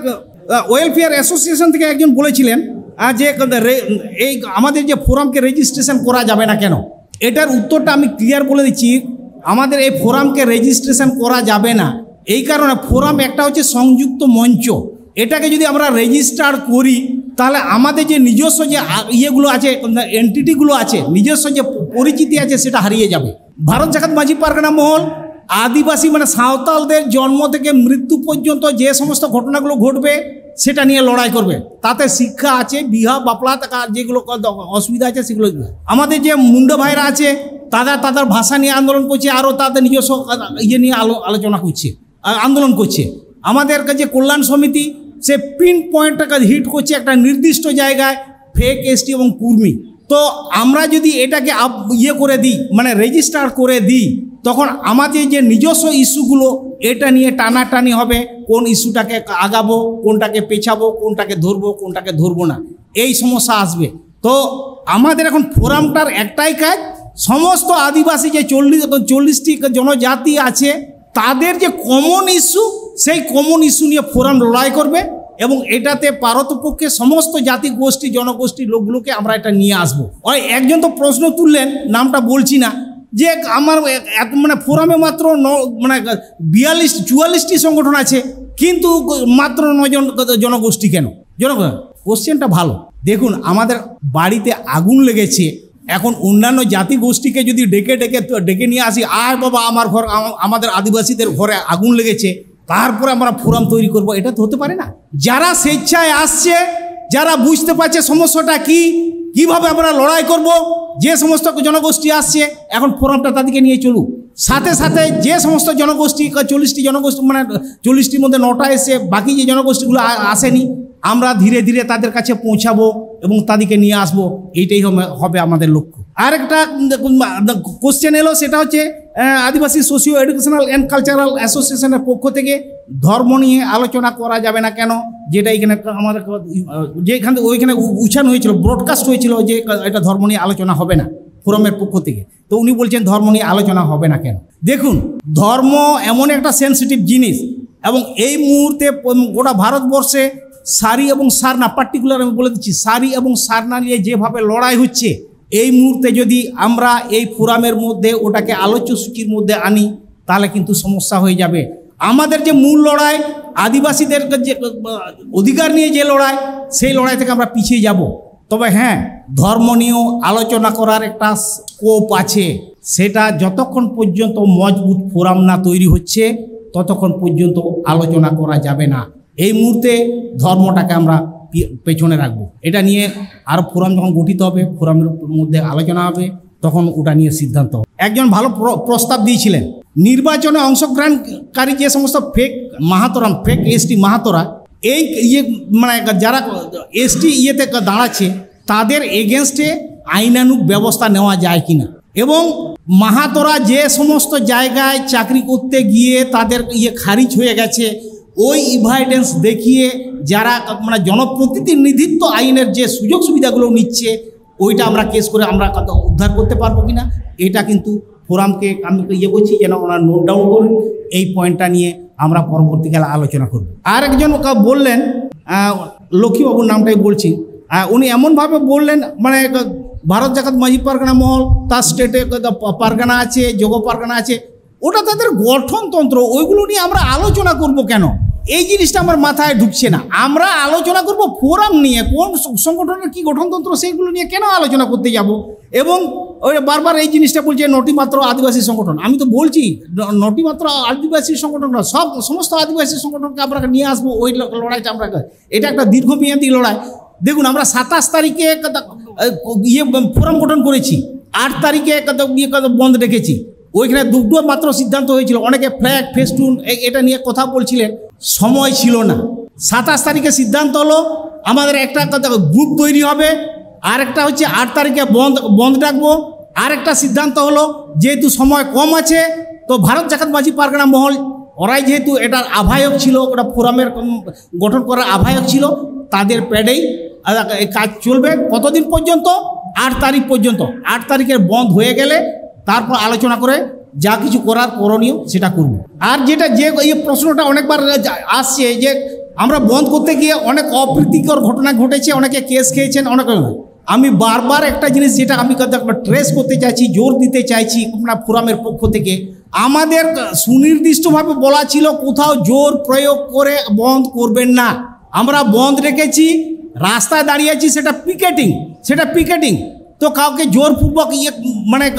ওয়েলফেয়ার অ্যাসোসিয়েশন থেকে একজন বলেছিলেন আহ, যে রে- এই আমাদের যে ফোরামকে রেজিস্ট্রেশন করা যাবে না কেন, এটার উত্তরটা আমি ক্লিয়ার বলে দিচ্ছি। আমাদের এই ফোরামকে রেজিস্ট্রেশন করা যাবে না এই কারণে, ফোরাম একটা হচ্ছে সংযুক্ত মঞ্চ। এটাকে যদি আমরা রেজিস্টার করি, তাহলে আমাদের যে নিজস্ব যে আ- ইয়েগুলো আছে, এন্টিটিগুলো আছে, নিজস্ব যে পরিচিতি আছে, সেটা হারিয়ে যাবে। ভারত জাকাত মাঝি পারগানা মহল আদিবাসী মানে সাঁওতালদের জন্ম থেকে মৃত্যু পর্যন্ত যে সমস্ত ঘটনাগুলো ঘটবে, সেটা নিয়ে লড়াই করবে। তাতে শিক্ষা আছে, বিয়া বাপলা টাকা যেগুলো ক- অসুবিধা আছে সেগুলো। আমাদের যে মুন্ডা ভাইরা আছে, তারা তাদের ভাষা নিয়ে আন্দোলন করছে, আরও তাদের নিজস্ব ইয়ে নিয়ে আলো আলোচনা করছে, আ- আন্দোলন করছে। আমাদের কাছে কল্যাণ সমিতি সে পিন পয়েন্টটাকে হিট করছে একটা নির্দিষ্ট জায়গায়, ফেক এসটি এবং কুর্মী। তো আমরা যদি এটাকে আপ- ইয়ে করে দিই, মানে রেজিস্টার করে দিই, তখন আমাদের যে নিজস্ব ইস্যুগুলো, এটা নিয়ে টানাটানি হবে, কোন ইস্যুটাকে আগাবো, কোনটাকে পেছাবো, কোনটাকে ধরবো, কোনটাকে ধরবো না, এই সমস্যা আসবে। তো আমাদের এখন ফোরামটার একটাই কাজ, সমস্ত আদিবাসী যে চল্লিশ চল্লিশটি জনজাতি আছে, তাদের যে কমন ইস্যু, সেই কমন ইস্যু নিয়ে ফোরাম লড়াই করবে। এবং এটাতে পারতপক্ষে সমস্ত জাতি গোষ্ঠী জনগোষ্ঠীর লোকগুলোকে আমরা এটা নিয়ে আসবো। ওই একজন তো প্রশ্ন তুললেন, নামটা বলছি না, যে আমার এত মানে ফোরামে মাত্র ন মানে বিয়াল্লিশ চুয়াল্লিশটি সংগঠন আছে, কিন্তু মাত্র নজন জনগোষ্ঠী কেন? জনগণ, কোশ্চেনটা ভালো। দেখুন, আমাদের বাড়িতে আগুন লেগেছে, এখন অন্যান্য জাতিগোষ্ঠীকে যদি ডেকে ডেকে ডেকে নিয়ে আসি, "আয় বাবা, আমার ঘর, আম- আমাদের আদিবাসীদের ঘরে আগুন লেগেছে, তারপরে আমরা ফোরাম তৈরি করব", এটা তো হতে পারে না। যারা স্বেচ্ছায় আসছে, যারা বুঝতে পারছে সমস্যাটা কি, কিভাবে আমরা লড়াই করব, যে সমস্ত জনগোষ্ঠী আসছে, এখন ফোরামটা তাদেরকে নিয়ে চলুক। সাথে সাথে যে সমস্ত জনগোষ্ঠী, চল্লিশটি জনগোষ্ঠী, মানে চল্লিশটির মধ্যে নটা এসে, বাকি যে জনগোষ্ঠীগুলো আ- আসেনি, আমরা ধীরে ধীরে তাদের কাছে পৌঁছাবো এবং তাদেরকে নিয়ে আসবো। এইটাই হবে হবে আমাদের লক্ষ্য। আর একটা কোশ্চেন এলো, সেটা হচ্ছে আহ, আদিবাসী সোশিও এডুকেশনাল অ্যান্ড কালচারাল অ্যাসোসিয়েশনের পক্ষ থেকে ধর্ম নিয়ে আলোচনা করা যাবে না কেন, যেটা এখানে আমাদের আহ, যে এখান থেকে ওইখানে উ- উচ্চারণ হয়েছিল, ব্রডকাস্ট হয়েছিল যে এটা ধর্ম নিয়ে আলোচনা হবে না ফোরামের পক্ষ থেকে। তো উনি বলছেন ধর্ম নিয়ে আলোচনা হবে না কেন? দেখুন, ধর্ম এমন একটা সেন্সিটিভ জিনিস, এবং এই মুহূর্তে প- গোটা ভারতবর্ষে সারি এবং সারনা, পার্টিকুলার আমি বলে দিচ্ছি, সারি এবং সারনা নিয়ে যেভাবে লড়াই হচ্ছে, এই মুহূর্তে যদি আমরা এই ফোরামের মধ্যে ওটাকে আলোচ্য সূচির মধ্যে আনি, তাহলে কিন্তু সমস্যা হয়ে যাবে। আমাদের যে মূল লড়াই, আদিবাসীদের যে আহ, অধিকার নিয়ে যে লড়াই, সেই লড়াই থেকে আমরা পিছিয়ে যাব। তবে হ্যাঁ, ধর্ম নিয়েও আলোচনা করার একটা স্কোপ আছে। সেটা যতক্ষণ পর্যন্ত মজবুত ফোরাম না তৈরি হচ্ছে, ততক্ষণ পর্যন্ত আলোচনা করা যাবে না। এই মুহূর্তে ধর্মটাকে আমরা পি- পেছনে রাখবো। এটা নিয়ে আরো ফোরাম যখন গঠিত হবে, ফোরামের মধ্যে আলোচনা হবে, তখন ওটা নিয়ে সিদ্ধান্ত হবে। একজন ভালো প্র- প্রস্তাব দিয়েছিলেন, নির্বাচনে অংশগ্রহণকারী যে সমস্ত ফেক মাহাতোরা, ফেক এসটি মাহাতোরা, এই ইয়ে মানে যারা এসটি ইয়েতে দাঁড়াচ্ছে, তাদের এগেনস্টে আইনানুগ ব্যবস্থা নেওয়া যায় কিনা, এবং মাহাতোরা যে সমস্ত জায়গায় চাকরি করতে গিয়ে তাদের ইয়ে খারিজ হয়ে গেছে, ওই এভিডেন্স দেখিয়ে যারা মানে জনপ্রতিনিধিত্ব আইনের যে সুযোগ সুবিধাগুলো নিচ্ছে, ওইটা আমরা কেস করে আমরা কত উদ্ধার করতে পারবো কিনা, এটা কিন্তু ফোরামকে আমি ইয়ে করছি যেন ওরা নোট ডাউন করুন। এই পয়েন্টটা নিয়ে আমরা পরবর্তীকালে আলোচনা করব। আর একজন কা- বললেন, আহ, লক্ষ্মীবাবুর নামটাই বলছি। আহ, উনি এমনভাবে বললেন, মানে, ভারত জাকাত মাঝি পারগানা মহল, তার স্টেটে পারগানা আছে, যোগ পারগানা আছে, ওটা তাদের গঠনতন্ত্র, ওইগুলো নিয়ে আমরা আলোচনা করব কেন? এই জিনিসটা আমার মাথায় ঢুকছে না। আমরা আলোচনা করব ফোরাম নিয়ে, কোন স- সংগঠনের কি গঠনতন্ত্র, সেইগুলো নিয়ে কেন আলোচনা করতে যাব? এবং ওই বারবার এই জিনিসটা বলছে নটি মাত্র আদিবাসী সংগঠন। আমি তো বলছি ন- নটি মাত্র আদিবাসী সংগঠন না, সব সমস্ত আদিবাসী সংগঠনকে আমরা নিয়ে আসবো, ওই ল- লড়াইটা আমরা, এটা একটা দীর্ঘমেয়াদী লড়াই। দেখুন, আমরা সাতাশ তারিখে একটা, আহ, ইয়ে ফোরাম গঠন করেছি, আট তারিখে একটা ইয়ে একটা বন্ধ রেখেছি। ওইখানে দুটো মাত্র সিদ্ধান্ত হয়েছিল, অনেকে ফ্ল্যাগ ফেস্টুন এটা নিয়ে কথা বলছিলেন, সময় ছিল না। সাতাশ তারিখে সিদ্ধান্ত হলো আমাদের একটা গ্রুপ তৈরি হবে, আর একটা হচ্ছে আট তারিখে বন্ধ বন্ধ ডাকবো। আর একটা সিদ্ধান্ত হলো, যেহেতু সময় কম আছে, তো ভারত জাকাত মাঝি পারগানা মহল ওরাই যেহেতু এটার আহ্বায়ক ছিল, ওটা ফোরামের উম, গঠন করার আহ্বায়ক ছিল, তাদের প্যাডেই আহ, এই কাজ চলবে। কতদিন পর্যন্ত? আট তারিখ পর্যন্ত। আট তারিখের বন্ধ হয়ে গেলে তারপর আলোচনা করে যা কিছু করার করণীয় সেটা করব। আর যেটা যে এই প্রশ্নটা অনেকবার আসছে যে আমরা বন্ধ করতে গিয়ে অনেক অপ্রীতিকর ঘটনা ঘটেছে, অনেকে কেস খেয়েছেন, অনেক। আমি বারবার একটা জিনিস যেটা আমি ট্রেস করতে চাইছি, জোর দিতে চাইছি আপনার ফোরামের পক্ষ থেকে, আমাদের সুনির্দিষ্টভাবে বলা ছিল কোথাও জোর প্রয়োগ করে বন্ধ করবেন না। আমরা বন্ধ রেখেছি, রাস্তায় দাঁড়িয়ে আছি, সেটা পিকেটিং, সেটা পিকেটিং। তো কাউকে জোরপূর্বক ইয়ে মানে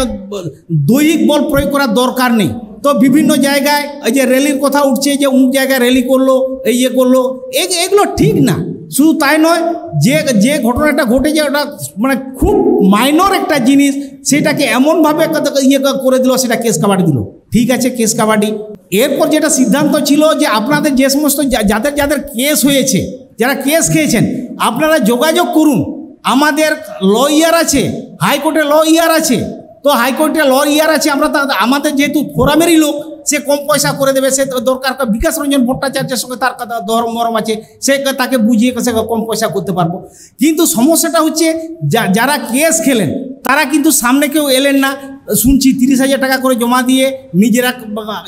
দৈহিক বল প্রয়োগ করার দরকার নেই। তো বিভিন্ন জায়গায় এই যে র্যালির কথা উঠছে যে অমুক জায়গায় র্যালি করলো, এই ইয়ে করলো, এ- এগুলো ঠিক না। শুধু তাই নয়, যে যে ঘটনাটা ঘটেছে ওটা মানে খুব মাইনর একটা জিনিস, সেটাকে এমনভাবে একটা ইয়ে করে দিল, সেটা কেস কাবাডি দিল। ঠিক আছে, কেস কাবাডি। এরপর যেটা সিদ্ধান্ত ছিল যে আপনাদের যে সমস্ত যা- যাদের যাদের কেস হয়েছে, যারা কেস খেয়েছেন, আপনারা যোগাযোগ করুন। আমাদের লয়ার আছে, হাইকোর্টে লয়ার আছে। তো হাইকোর্টে লয়ার আছে, আমরা তা- আমাদের যেহেতু ফোরামেরই লোক, সে কম পয়সা করে দেবে। সে তো দরকার, বিকাশ রঞ্জন ভট্টাচার্যের সঙ্গে তার কথা ধর্ম মরম আছে, সে তাকে বুঝিয়ে সে কম পয়সা করতে পারবো। কিন্তু সমস্যাটা হচ্ছে যা- যারা কেস খেলেন, তারা কিন্তু সামনে কেউ এলেন না। শুনছি তিরিশ হাজার টাকা করে জমা দিয়ে নিজেরা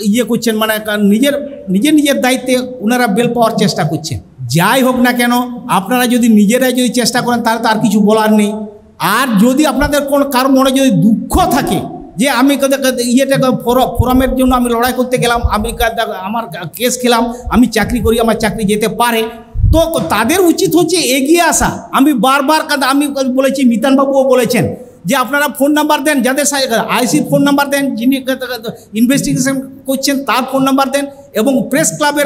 ইয়ে করছেন, মানে নিজের নিজের নিজের দায়িত্বে ওনারা বেল পাওয়ার চেষ্টা করছেন। যাই হোক না কেন, আপনারা যদি নিজেরাই যদি চেষ্টা করেন, তাহলে তো আর কিছু বলার নেই। আর যদি আপনাদের কোন কারো মনে যদি দুঃখ থাকে যে আমি কত-, কত-, ইয়েটা কত-, ফোরা-, ফোরামের জন্য আমি লড়াই করতে গেলাম, আমি কা-, আমার কেস খেলাম, আমি চাকরি করি, আমার চাকরি যেতে পারে, তো তাদের উচিত হচ্ছে এগিয়ে আসা। আমি বারবার কাদ-, আমি বলেছি, মিতানবাবুও বলেছেন যে আপনারা ফোন নাম্বার দেন, যাদের আইসির ফোন নাম্বার দেন, যিনি ইনভেস্টিগেশন করছেন তার ফোন নাম্বার দেন, এবং প্রেস ক্লাবের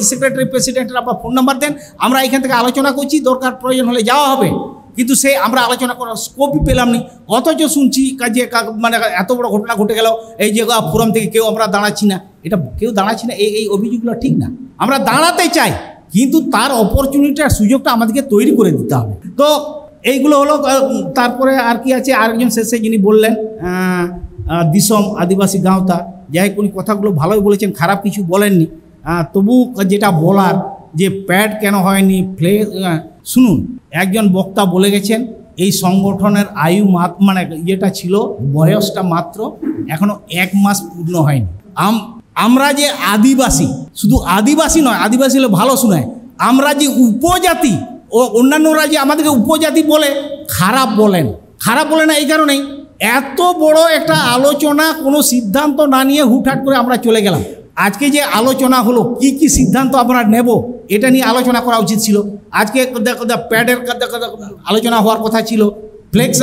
সেক্রেটারি প্রেসিডেন্টের আপনার ফোন নাম্বার দেন। আমরা এখান থেকে আলোচনা করছি, দরকার প্রয়োজন হলে যাওয়া হবে, কিন্তু সে আমরা আলোচনা করার স্কোপই পেলাম না। অথচ শুনছি কা-, যে কা-, মানে এত বড় ঘটনা ঘটে গেল, এই যে ফোরাম থেকে কেউ আমরা দাঁড়াচ্ছি না, এটা কেউ দাঁড়াচ্ছি না, এই এই অভিযোগগুলো ঠিক না। আমরা দাঁড়াতে চাই, কিন্তু তার অপরচুনিটি আর সুযোগটা আমাদেরকে তৈরি করে দিতে হবে। তো এইগুলো হলো। আহ, তারপরে আর কি আছে, আরেকজন শেষে যিনি বললেন, আহ, আহ, দিসম আদিবাসী গাঁওতা, যাই হোক, উনি কথাগুলো ভালোই বলেছেন, খারাপ কিছু বলেননি। আহ, তবু যেটা বলার, যে প্যাড কেন হয়নি, ফ্লে আহ, শুনুন, একজন বক্তা বলে গেছেন, এই সংগঠনের আয়ু মাত-, মানে ইয়েটা ছিল, বয়সটা মাত্র এখনো এক মাস পূর্ণ হয়নি। আম-, আমরা যে আদিবাসী, শুধু আদিবাসী নয়, আদিবাসী হলে ভালো শোনায়, আমরা যে উপজাতি, ও অন্যান্যরা যে আমাদেরকে উপজাতি বলে, খারাপ বলেন। খারাপ বলে না এই কারণেই, এত বড় একটা আলোচনা, কোনো সিদ্ধান্ত না নিয়ে হুটহাট করে আমরা চলে গেলাম। আজকে যে আলোচনা হলো, কি কি সিদ্ধান্ত আমরা নেব, এটা নিয়ে আলোচনা করা উচিত ছিল। আজকে দেখো, প্যাডের কথা, কথা আলোচনা হওয়ার কথা ছিল, ফ্লেক্স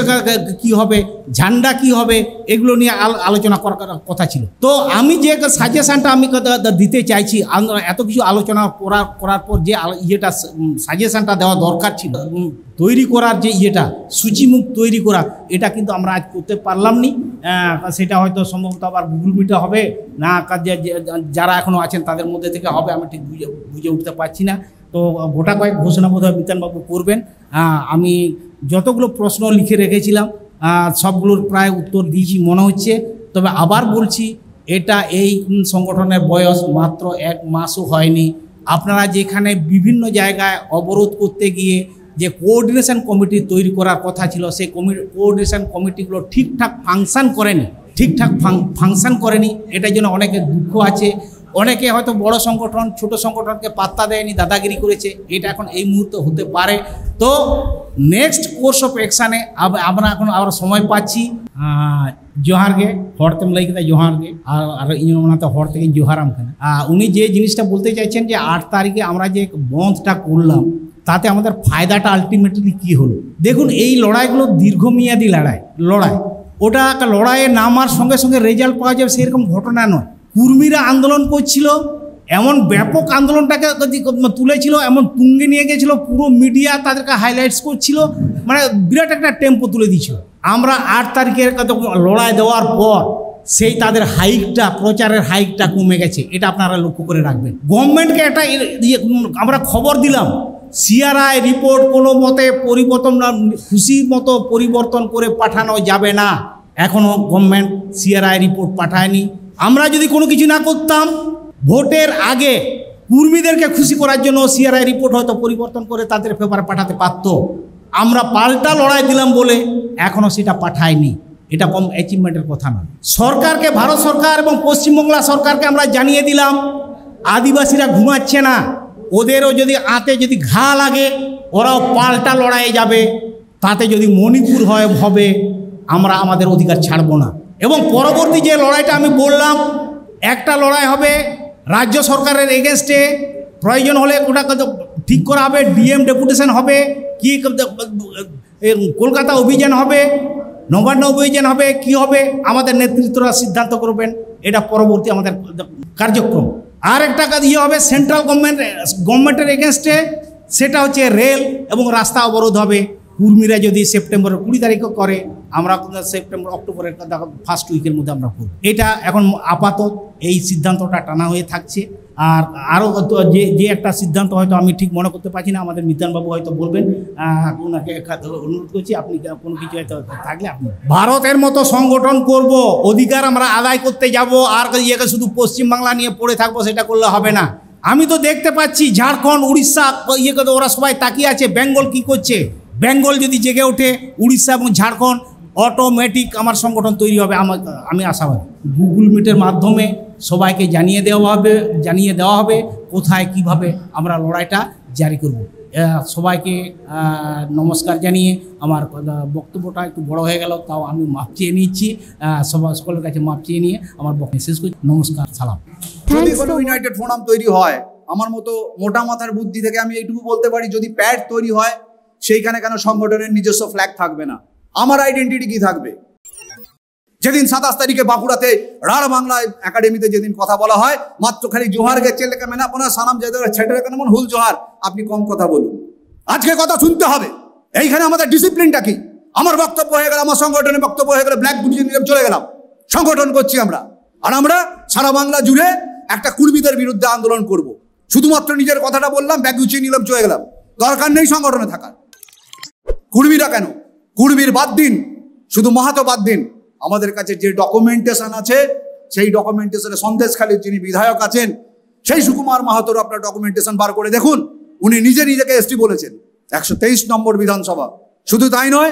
কি হবে, ঝান্ডা কি হবে, এগুলো নিয়ে আল-, আলোচনা করার কথা ছিল। তো আমি যে সাজেশনটা আমি কথা দিতে চাইছি, আমরা এত কিছু আলোচনা করার করার পর যে আলো- ইয়েটা সাজেশনটা দেওয়া দরকার ছিল, উম, তৈরি করার যে ইয়েটা, সূচিমুখ তৈরি করা, এটা কিন্তু আমরা আজ করতে পারলাম নি। আহ, সেটা হয়তো সম্ভবত আবার গুগল মিটে হবে না, কাজে যে, যারা এখনো আছেন তাদের মধ্যে থেকে হবে, আমি ঠিক বুঝে বুঝে উঠতে পারছি না। তো গোটা কয়েক ঘোষণা বোধহয় মিতানবাবু করবেন। আহ, আমি যতগুলো প্রশ্ন লিখে রেখেছিলাম, আহ, সবগুলোর প্রায় উত্তর দিয়েছি মনে হচ্ছে। তবে আবার বলছি, এটা এই, উম, সংগঠনের বয়স মাত্র এক মাসও হয়নি। আপনারা যেখানে বিভিন্ন জায়গায় অবরোধ করতে গিয়ে যে কোঅর্ডিনেশন কমিটি তৈরি করার কথা ছিল, সেই কমি-, কোঅর্ডিনেশন কমিটিগুলো ঠিকঠাক ফাংশন করেনি, ঠিকঠাক ফাং-, ফাংশন করেনি, এটার জন্য অনেকের দুঃখ আছে। অনেকে হয়তো বড় সংগঠন ছোট সংগঠনকে পাত্তা দেয়নি, দাদাগিরি করেছে, এটা এখন এই মুহূর্তে হতে পারে। তো নেক্সট কোর্স অফ অ্যাকশানে আমরা এখন আবার সময় পাচ্ছি। আহ, ᱡᱚᱦᱟᱨ ᱜᱮ᱾ ᱦᱚᱲ ᱛᱮᱢ ᱞᱟᱹᱭ ᱠᱮᱫᱟ, ᱡᱚᱦᱟᱨ ᱜᱮ᱾ ᱟᱨ ᱟᱨ ᱤᱧ ᱚᱱᱟᱛᱮ ᱦᱚᱲ ᱛᱮᱜᱮᱧ ᱡᱚᱦᱟᱨᱟᱢ ᱠᱟᱱᱟ᱾ ᱟᱨ ᱩᱱᱤ ᱡᱮ ᱡᱤᱱᱤᱥᱴᱟ ᱵᱚᱞᱛᱮ ᱪᱟᱭᱪᱮᱱ ᱡᱮ ᱟᱴ ᱛᱟᱹᱨᱤᱠᱷᱮ ᱟᱢᱨᱟ ᱡᱮ ᱵᱚᱱᱫᱷᱴᱟ ᱠᱚᱨᱞᱟᱢ, তাতে আমাদের ফায়দাটা আলটিমেটলি কি হলো? দেখুন, এই লড়াইগুলো দীর্ঘমেয়াদী লড়াই লড়াই ওটা একটা লড়াইয়ে নামার সঙ্গে সঙ্গে রেজাল্ট পাওয়া যাবে, সেরকম ঘটনা নয়। কর্মীরা আন্দোলন করছিল, এমন ব্যাপক আন্দোলনটাকে তুলেছিল, এমন তুঙ্গে নিয়ে গেছিল, পুরো মিডিয়া তাদেরকে হাইলাইটস করছিল, মানে বিরাট একটা টেম্পো তুলে দিয়েছিল। আমরা আট তারিখের কত লড়াই দেওয়ার পর সেই তাদের হাইকটা, প্রচারের হাইকটা কমে গেছে, এটা আপনারা লক্ষ্য করে রাখবেন। গভর্নমেন্টকে একটা ইয়ে, উম, আমরা খবর দিলাম, সিআরআই রিপোর্ট কোনো মতে পরিবর্তন না, খুশি মতো পরিবর্তন করে পাঠানো যাবে না। এখনো গভর্নমেন্ট সিআরআই রিপোর্ট পাঠায়নি। আমরা যদি কোনো কিছু না করতাম, ভোটের আগে কর্মীদেরকে খুশি করার জন্য সিআরআই রিপোর্ট হয়তো পরিবর্তন করে তাদের পেপারে পাঠাতে পারতো। আমরা পাল্টা লড়াই দিলাম বলে এখনো সেটা পাঠায়নি। এটা কম অ্যাচিভমেন্টের কথা নয়। সরকারকে, ভারত সরকার এবং পশ্চিমবাংলা সরকারকে আমরা জানিয়ে দিলাম, আদিবাসীরা ঘুমাচ্ছে না, ওদেরও যদি আতে যদি ঘা লাগে, ওরাও পাল্টা লড়াইয়ে যাবে। তাতে যদি মণিপুর হয়, হবে, আমরা আমাদের অধিকার ছাড়বো না। এবং পরবর্তী যে লড়াইটা আমি বললাম, একটা লড়াই হবে রাজ্য সরকারের এগেনস্টে, প্রয়োজন হলে ওটা ঠিক করা হবে, ডিএম ডেপুটেশন হবে, কি এ, কলকাতা অভিযান হবে, নবান্ন অভিযান হবে, কি হবে, আমাদের নেতৃত্বরা সিদ্ধান্ত করবেন। এটা পরবর্তী আমাদের কার্যক্রম। আর একটা কাজ ইয়ে হবে সেন্ট্রাল গভর্নমেন্ট, গভর্নমেন্টের এগেনস্টে, সেটা হচ্ছে রেল এবং রাস্তা অবরোধ হবে। কর্মীরা যদি সেপ্টেম্বরের কুড়ি তারিখও করে, আমরা সেপ্টেম্বর অক্টোবরের ফার্স্ট উইকের মধ্যে আমরা করব। এটা এখন আপাতত এই সিদ্ধান্তটা টানা হয়ে থাকছে। আর আরও যে যে একটা সিদ্ধান্ত হয়তো আমি ঠিক মনে করতে পারছি না, আমাদের মিতানবাবু হয়তো বলবেন। আহ, ওনাকে একটা অনুরোধ করছি, আপনি কোনো কিছু হয়তো থাকলে আপনি। ভারতের মতো সংগঠন করব, অধিকার আমরা আদায় করতে যাব, আর ইয়েকে শুধু পশ্চিমবাংলা নিয়ে পড়ে থাকবো, সেটা করলে হবে না। আমি তো দেখতে পাচ্ছি ঝাড়খণ্ড, উড়িষ্যা, ইয়ে করে ওরা সবাই তাকিয়ে আছে, বেঙ্গল কি করছে। বেঙ্গল যদি জেগে ওঠে, উড়িষ্যা এবং ঝাড়খণ্ড, অটোমেটিক আমার সংগঠন তৈরি হবে, আমার, আমি আশাবাদী। গুগল মিটের মাধ্যমে সবাইকে জানিয়ে দেওয়া হবে জানিয়ে দেওয়া হবে কোথায় কিভাবে আমরা লড়াইটা জারি করব। আহ, সবাইকে আহ, নমস্কার জানিয়ে আমার কথা- বক্তব্যটা একটু বড় হয়ে গেল, তাও আমি মাপ চেয়ে নিচ্ছি। আহ, সবার সকলের কাছে মাপ চেয়ে নিয়ে আমার বক্তব্য শেষ করছি। নমস্কার, সালাম। যদি কোনো ইউনাইটেড ফোরাম তৈরি হয়, আমার মতো মোটা মাথার বুদ্ধি থেকে আমি এইটুকু বলতে পারি, যদি প্যাড তৈরি হয়, সেইখানে কেন সংগঠনের নিজস্ব ফ্ল্যাগ থাকবে না? আমার আইডেন্টিটি কি থাকবে? যেদিন সাতাশ তারিখে বাঁকুড়াতে রাঢ় বাংলা একাডেমিতে যেদিন কথা বলা হয়, মাত্র খালি জোহার গেছে লেখা মেনা পোনা সানাম যে ছেটের কেন মন হুল জোহার, আপনি কম কথা বলুন। আজকে কথা শুনতে হবে। এইখানে আমাদের ডিসিপ্লিনটা কি? আমার বক্তব্য হয়ে গেল, আমার সংগঠনের বক্তব্য হয়ে গেল, ব্ল্যাক বুঝে নিলাম, চলে গেলাম, সংগঠন করছি আমরা। আর আমরা সারা বাংলা জুড়ে একটা কুর্মীদের বিরুদ্ধে আন্দোলন করব। শুধুমাত্র নিজের কথাটা বললাম, ব্যাগ গুছিয়ে নিলাম, চলে গেলাম, দরকার নেই সংগঠনে থাকার। কুর্মীরা কেন? কুর্মীর বাদ দিন, শুধু মাহাতো বাদ দিন। আমাদের কাছে যে ডকুমেন্টেশন আছে, সেই ডকুমেন্টেশনে সন্দেশখালীর যিনি বিধায়ক আছেন, সেই সুকুমার মাহাতোর আপনার ডকুমেন্টেশন বার করে দেখুন। উনি নিজে নিজেকে এসটি বলেছেন, একশো তেইশ নম্বর বিধানসভা। শুধু তাই নয়,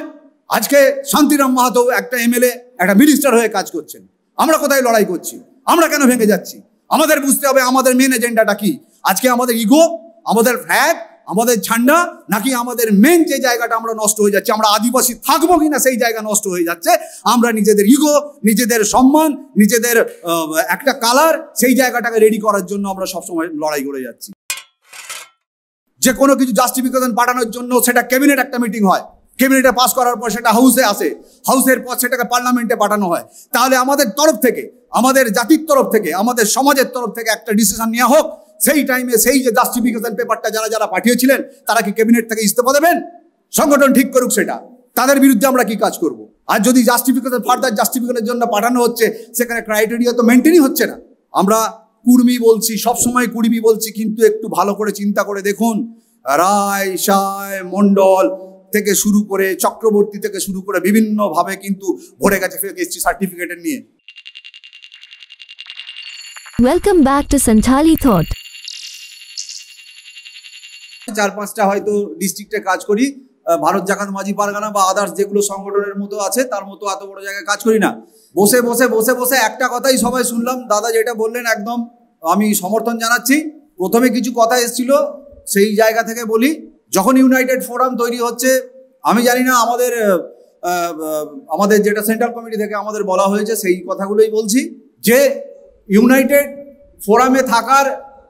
আজকে শান্তিরাম মাহাতো একটা এমএলএ, একটা মিনিস্টার হয়ে কাজ করছেন। আমরা কোথায় লড়াই করছি? আমরা কেন ভেঙে যাচ্ছি? আমাদের বুঝতে হবে আমাদের মেন এজেন্ডাটা কি। আজকে আমাদের ইগো, আমাদের ফ্ল্যাগ, আমাদের ঝান্ডা, নাকি আমাদের মেন যে জায়গাটা আমরা নষ্ট হয়ে যাচ্ছে, আমরা আদিবাসী থাকবো কিনা সেই জায়গা নষ্ট হয়ে যাচ্ছে। আমরা নিজেদের ইগো, নিজেদের সম্মান, নিজেদের আহ, একটা কালার, সেই জায়গাটাকে রেডি করার জন্য আমরা সবসময় লড়াই করে যাচ্ছি। যে কোনো কিছু জাস্টিফিকেশন পাঠানোর জন্য সেটা ক্যাবিনেট একটা মিটিং হয়, ক্যাবিনেটে পাস করার পর সেটা হাউসে আসে, হাউসের পর সেটাকে পার্লামেন্টে পাঠানো হয়। তাহলে আমাদের তরফ থেকে, আমাদের জাতির তরফ থেকে, আমাদের সমাজের তরফ থেকে একটা ডিসিশন নেওয়া হোক। সেই টাইমে সেই যে জাস্টিফিকেশন পেপারটা যারা যারা পাঠিয়েছিলেন, তারা কি ক্যাবিনেট থেকে ইস্তফা দেবেন? সংগঠন ঠিক করুক সেটা, তাদের বিরুদ্ধে আমরা কি কাজ করব। আর যদি জাস্টিফিকেশন, ফার্দার জাস্টিফিকেশনের জন্য পাঠানো হচ্ছে, সেখানে ক্রাইটেরিয়া তো মেনটেনই হচ্ছে না। আমরা কুর্মী বলছি, সবসময় কুর্মী বলছি, কিন্তু একটু ভালো করে চিন্তা করে দেখুন, রায়, সায়, মণ্ডল থেকে শুরু করে, চক্রবর্তী থেকে শুরু করে বিভিন্নভাবে কিন্তু ভরে গেছে ফেক এসটি সার্টিফিকেটের নিয়ে। Welcome back to Santhali Thought. চার পাঁচটা হয়তো ডিস্ট্রিক্টে কাজ করি, আহ, ভারত জাকাত মাঝি পারগানা বা আদার্স যেগুলো সংগঠনের মতো আছে, তার মতো এত বড় জায়গায় কাজ করি না। বসে বসে বসে বসে একটা কথাই সবাই শুনলাম, দাদা যেটা বললেন একদম আমি সমর্থন জানাচ্ছি। প্রথমে কিছু কথা এসেছিল, সেই জায়গা থেকে বলি, যখন ইউনাইটেড ফোরাম তৈরি হচ্ছে, আমি জানি না আমাদের আহ, আহ, আমাদের যেটা সেন্ট্রাল কমিটি থেকে আমাদের বলা হয়েছে, সেই কথাগুলোই বলছি যে ইউনাইটেড ফোরামে থাকার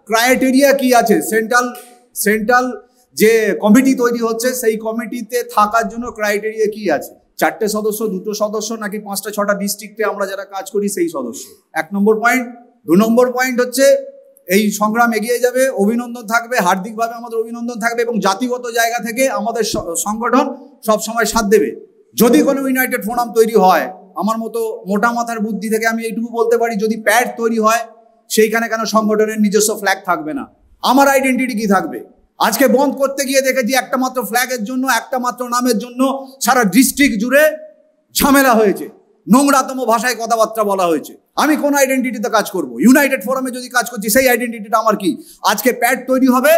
ক্রাইটেরিয়া কি আছে, সেন্ট্রাল সেন্ট্রাল যে কমিটি তৈরি হচ্ছে সেই কমিটিতে থাকার জন্য ক্রাইটেরিয়া কি আছে? চারটে সদস্য, দুটো সদস্য, নাকি পাঁচটা ছটা ডিস্ট্রিক্টে আমরা যারা কাজ করি সেই সদস্য? এক নম্বর পয়েন্ট। দু নম্বর পয়েন্ট হচ্ছে এই সংগ্রাম এগিয়ে যাবে, অভিনন্দন থাকবে, হার্দিকভাবে আমাদের অভিনন্দন থাকবে এবং জাতিগত জায়গা থেকে আমাদের স- সংগঠন সবসময় সাথ দেবে। যদি কোনো ইউনাইটেড ফোরাম তৈরি হয়, আমার মতো মোটা মাথার বুদ্ধি থেকে আমি এইটুকু বলতে পারি, যদি প্যাড তৈরি হয়, সেইখানে কেন সংগঠনের নিজস্ব ফ্ল্যাগ থাকবে না? আমার আইডেন্টিটি কি থাকবে? আজকে বন্ধ করতে গিয়ে দেখেছি একটা মাত্র ফ্ল্যাগের জন্য, একটা মাত্র নামের জন্য সারা ডিস্ট্রিক্ট জুড়ে ঝামেলা হয়েছে, নোংরাতম ভাষায় কথাবার্তা বলা হয়েছে। আমি কোন আইডেন্টিটিতে কাজ করব? ইউনাইটেড ফোরামে যদি কাজ করছি, সেই আইডেন্টিটিটা আমার কি? আজকে প্যাড তৈরি হবে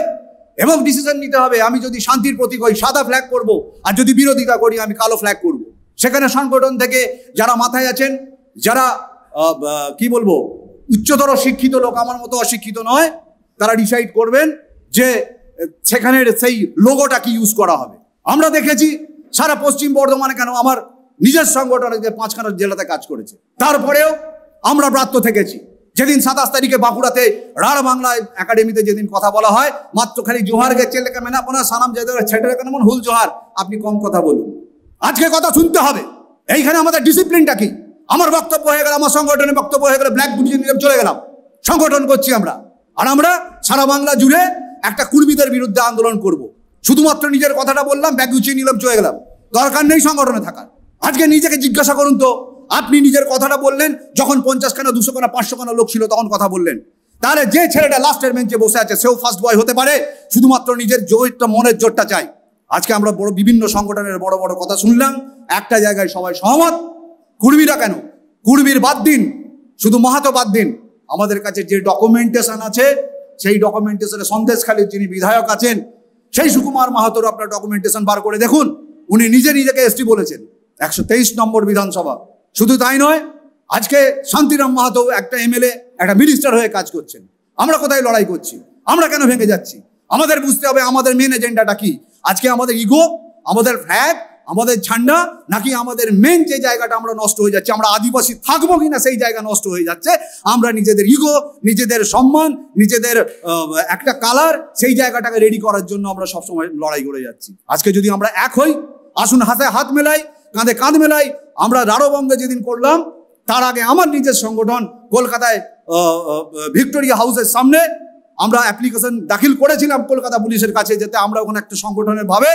এবং ডিসিশন নিতে হবে। আমি যদি শান্তির প্রতীক হই, সাদা ফ্ল্যাগ করব, আর যদি বিরোধিতা করি, আমি কালো ফ্ল্যাগ করব। সেখানে সংগঠন থেকে যারা মাথায় আছেন, যারা আহ, আহ, কি বলবো, উচ্চতর শিক্ষিত লোক, আমার মতো অশিক্ষিত নয়, তারা ডিসাইড করবেন যে আহ, সেখানের সেই লোগোটা কি ইউজ করা হবে। আমরা দেখেছি সারা পশ্চিম বর্ধমানে, কেন আমার নিজের সংগঠনে যে পাঁচখানা জেলাতে কাজ করেছে, তারপরেও আমরা ব্রাত্য থেকেছি। যেদিন সাতাশ তারিখে বাঁকুড়াতে রাঢ় বাংলা একাডেমিতে যেদিন কথা বলা হয়, মাত্র খালি জোহার গেছে লেখা মেনাপনা সানাম যাদের ছেটে রাখেন এমন হুল জোহার, আপনি কম কথা বলুন। আজকে কথা শুনতে হবে। এইখানে আমাদের ডিসিপ্লিনটা কি? আমার বক্তব্য হয়ে গেল, আমার সংগঠনের বক্তব্য হয়ে গেল, ব্ল্যাগ গুটিয়ে নিলাম, চলে গেলাম, সংগঠন করছি আমরা। আর আমরা সারা বাংলা জুড়ে একটা কুর্মীদের বিরুদ্ধে আন্দোলন করব। শুধুমাত্র নিজের কথাটা বললাম, ব্যাগ গুছিয়ে নিলাম, চলে গেলাম, দরকার নেই সংগঠনে থাকার। আজকে নিজেকে জিজ্ঞাসা করুন তো, আপনি নিজের কথাটা বললেন যখন পঞ্চাশ খানা, দুশো খানা, পাঁচশো খানা লোক ছিল, তখন কথা বললেন। তাহলে যে ছেলেটা লাস্টের বেঞ্চে বসে আছে, সেও ফার্স্ট বয় হতে পারে, শুধুমাত্র নিজের জোরটা, মনের জোরটা চাই। আজকে আমরা বড় বিভিন্ন সংগঠনের বড় বড় কথা শুনলাম, একটা জায়গায় সবাই সহমত। কুর্মীরা কেন, কুর্মীর বাদ দিন, শুধু মাহাতো বাদ দিন, আমাদের কাছে যে ডকুমেন্টেশন আছে, সেই ডকুমেন্টেশনে সন্দেশখালীর যিনি বিধায়ক আছেন, সেই সুকুমার মাহাতোর আপনার ডকুমেন্টেশন বার করে দেখুন, উনি নিজে নিজেকে এসটি বলেছেন, একশো তেইশ নম্বর বিধানসভা। শুধু তাই নয়, আজকে শান্তিরাম মাহাতো একটা এমএলএ, একটা মিনিস্টার হয়ে কাজ করছেন। আমরা কোথায় লড়াই করছি? আমরা কেন ভেঙে যাচ্ছি? আমাদের বুঝতে হবে আমাদের মেন এজেন্ডাটা কি। আজকে আমাদের ইগো, আমাদের ফ্ল্যাগ, আমাদের ঝান্ডা, নাকি আমাদের মেন যে জায়গাটা আমরা নষ্ট হয়ে যাচ্ছে, আমরা আদিবাসী থাকবো কিনা সেই জায়গা নষ্ট হয়ে যাচ্ছে। আমরা নিজেদের ইগো, নিজেদের সম্মান, নিজেদের আহ, একটা কালার, সেই জায়গাটাকে রেডি করার জন্য আমরা সবসময় লড়াই করে যাচ্ছি। আজকে যদি আমরা এক হই, আসুন হাতে হাত মেলাই, কাঁধে কাঁধ মেলাই। আমরা রারোবঙ্গে যেদিন করলাম, তার আগে আমার নিজের সংগঠন কলকাতায় আহ, আহ, ভিক্টোরিয়া হাউসের সামনে আমরা অ্যাপ্লিকেশন দাখিল করেছিলাম কলকাতা পুলিশের কাছে, যাতে আমরা ওখানে একটা সংগঠনের ভাবে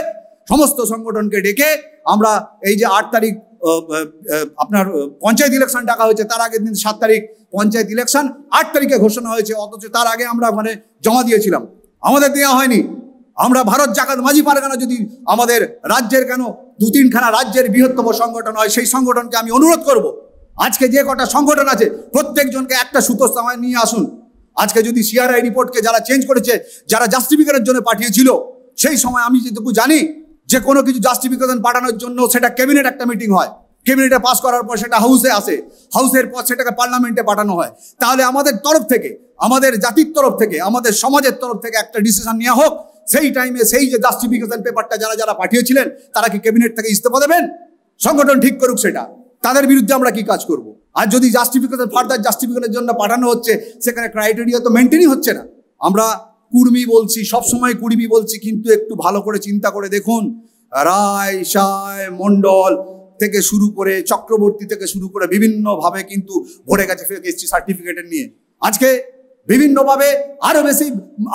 সমস্ত সংগঠনকে ডেকে আমরা এই যে আট তারিখ আহ, আহ, আহ, আপনার আহ, পঞ্চায়েত ইলেকশন ডাকা হয়েছে, তার আগের দিন সাত তারিখ পঞ্চায়েত ইলেকশন, আট তারিখে ঘোষণা হয়েছে, অথচ তার আগে আমরা ওখানে জমা দিয়েছিলাম, আমাদের দেওয়া হয়নি। আমরা ভারত জাকাত মাঝি পারগানা যদি আমাদের রাজ্যের কেন দু তিনখানা রাজ্যের বৃহত্তম সংগঠন হয়, সেই সংগঠনকে আমি অনুরোধ করব, আজকে যে কটা সংগঠন আছে প্রত্যেকজনকে একটা সুতোর সামনে নিয়ে আসুন। আজকে যদি সিআরআই রিপোর্টকে যারা চেঞ্জ করেছে, যারা জাস্টিফিকেশনের জন্য পাঠিয়েছিল, সেই সময় আমি যেটুকু জানি যে কোনো কিছু জাস্টিফিকেশন পাঠানোর জন্য সেটা ক্যাবিনেট একটা মিটিং হয়, ক্যাবিনেটে পাস করার পর সেটা হাউসে আসে, হাউসের পর সেটাকে পার্লামেন্টে পাঠানো হয়। তাহলে আমাদের তরফ থেকে, আমাদের জাতির তরফ থেকে, আমাদের সমাজের তরফ থেকে একটা ডিসিশন নেওয়া হোক, সেই টাইমে সেই যে জাস্টিফিকেশন পেপারটা যারা যারা পাঠিয়েছিলেন, তারা কি ক্যাবিনেট থেকে ইস্তফা দেবেন? সংগঠন ঠিক করুক সেটা, তাদের বিরুদ্ধে আমরা কি কাজ করব? আর যদি জাস্টিফিকেশন, ফার্দার জাস্টিফিকেশনের জন্য পাঠানো হচ্ছে, সেখানে ক্রাইটেরিয়া তো মেনটেনই হচ্ছে না। আমরা কুর্মী বলছি, সবসময় কুর্মী বলছি, কিন্তু একটু ভালো করে চিন্তা করে দেখুন, রায় সায় মণ্ডল থেকে শুরু করে, চক্রবর্তী থেকে শুরু করে বিভিন্নভাবে কিন্তু ভরে গেছে ফেক এসটি সার্টিফিকেটের নিয়ে। আজকে বিভিন্নভাবে আরো বেশি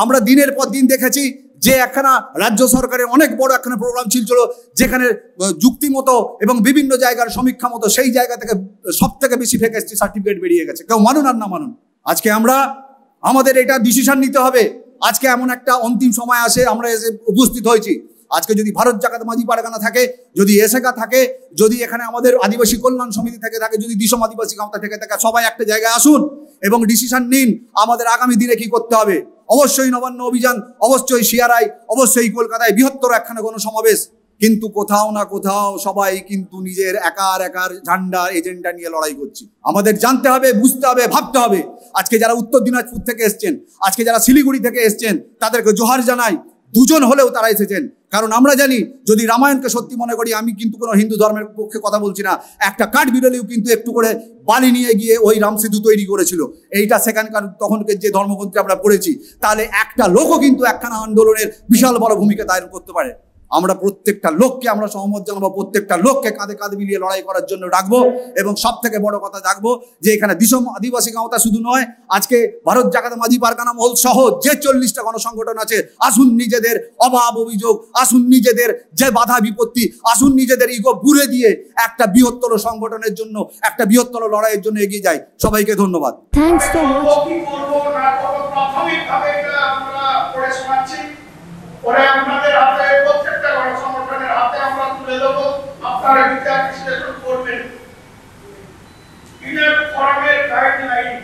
আমরা দিনের পর দিন দেখেছি যে একখানা রাজ্য সরকারের অনেক বড় একখানা প্রোগ্রাম চলছিল, যেখানে আহ, যুক্তিমতো এবং বিভিন্ন জায়গার সমীক্ষা মতো সেই জায়গা থেকে সব থেকে বেশি ফেক এসটি সার্টিফিকেট বেরিয়ে গেছে, কেউ মানুন আর না মানুন। আজকে আমরা, আমাদের এটা ডিসিশন নিতে হবে। আজকে এমন একটা অন্তিম সময় আসে, আমরা এসে উপস্থিত হয়েছি। আজকে যদি ভারত জাকাত মাঝি পারগানা থাকে, যদি এসেকা থাকে, যদি এখানে আমাদের আদিবাসী কল্যাণ সমিতি থেকে থাকে, যদি দিসম আদিবাসী গাঁওতা থেকে থাকে, সবাই একটা জায়গায় আসুন এবং ডিসিশন নিন আমাদের আগামী দিনে কি করতে হবে। অবশ্যই নবান্ন অভিযান, অবশ্যই সিআরআই, অবশ্যই কলকাতায় বৃহত্তর একখানা গণসমাবেশ, কিন্তু কোথাও না কোথাও সবাই কিন্তু নিজের একার একার ঝান্ডা এজেন্ডা নিয়ে লড়াই করছি। আমাদের জানতে হবে, বুঝতে হবে, ভাবতে হবে। আজকে যারা উত্তর দিনাজপুর থেকে এসছেন, আজকে যারা শিলিগুড়ি থেকে এসছেন, তাদেরকে জোহার জানাই। দুজন হলেও তারা এসেছেন, কারণ আমরা জানি যদি রামায়ণকে সত্যি মনে করি, আমি কিন্তু কোনো হিন্দু ধর্মের পক্ষে কথা বলছি না, একটা কাঠ বিড়ালিও কিন্তু একটু করে বালি নিয়ে গিয়ে ওই রাম সেতু তৈরি করেছিল। এইটা সেখানকার তখনকে যে ধর্মগ্রন্থে আমরা পড়েছি, তাহলে একটা লোকও কিন্তু একখানা আন্দোলনের বিশাল বড় ভূমিকা দায়ন করতে পারে। আমরা প্রত্যেকটা লোককে আমরা সহমত জানাবো, প্রত্যেকটা লোককে কাঁধে কাঁধ মিলিয়ে লড়াই করার জন্য ডাকবো। এবং সব থেকে বড় কথা ডাকবো যে এখানে দিসম আদিবাসী গাঁওতা শুধু নয়, আজকে ভারত জাগাত মাঝি পারগানা মহল সহ যে চল্লিশটা গণসংগঠন আছে, আসুন নিজেদের অভাব অভিযোগ, আসুন নিজেদের যে বাধা বিপত্তি, আসুন নিজেদের ইগো ভুলে দিয়ে একটা বৃহত্তর সংগঠনের জন্য, একটা বৃহত্তর লড়াইয়ের জন্য এগিয়ে যাই। সবাইকে ধন্যবাদ। Thanks so much. কি করবো না করবো, প্রাথমিকভাবে এটা আমরা করে শোনাচ্ছি। পরে আপনাদের হাতে, প্রত্যেকটা গণসংগঠনের হাতে আমরা তুলে দেবো, আপনারা বিচার বিশ্লেষণ করবেন। ইউনাইটেড ফোরামের গাইডলাইন।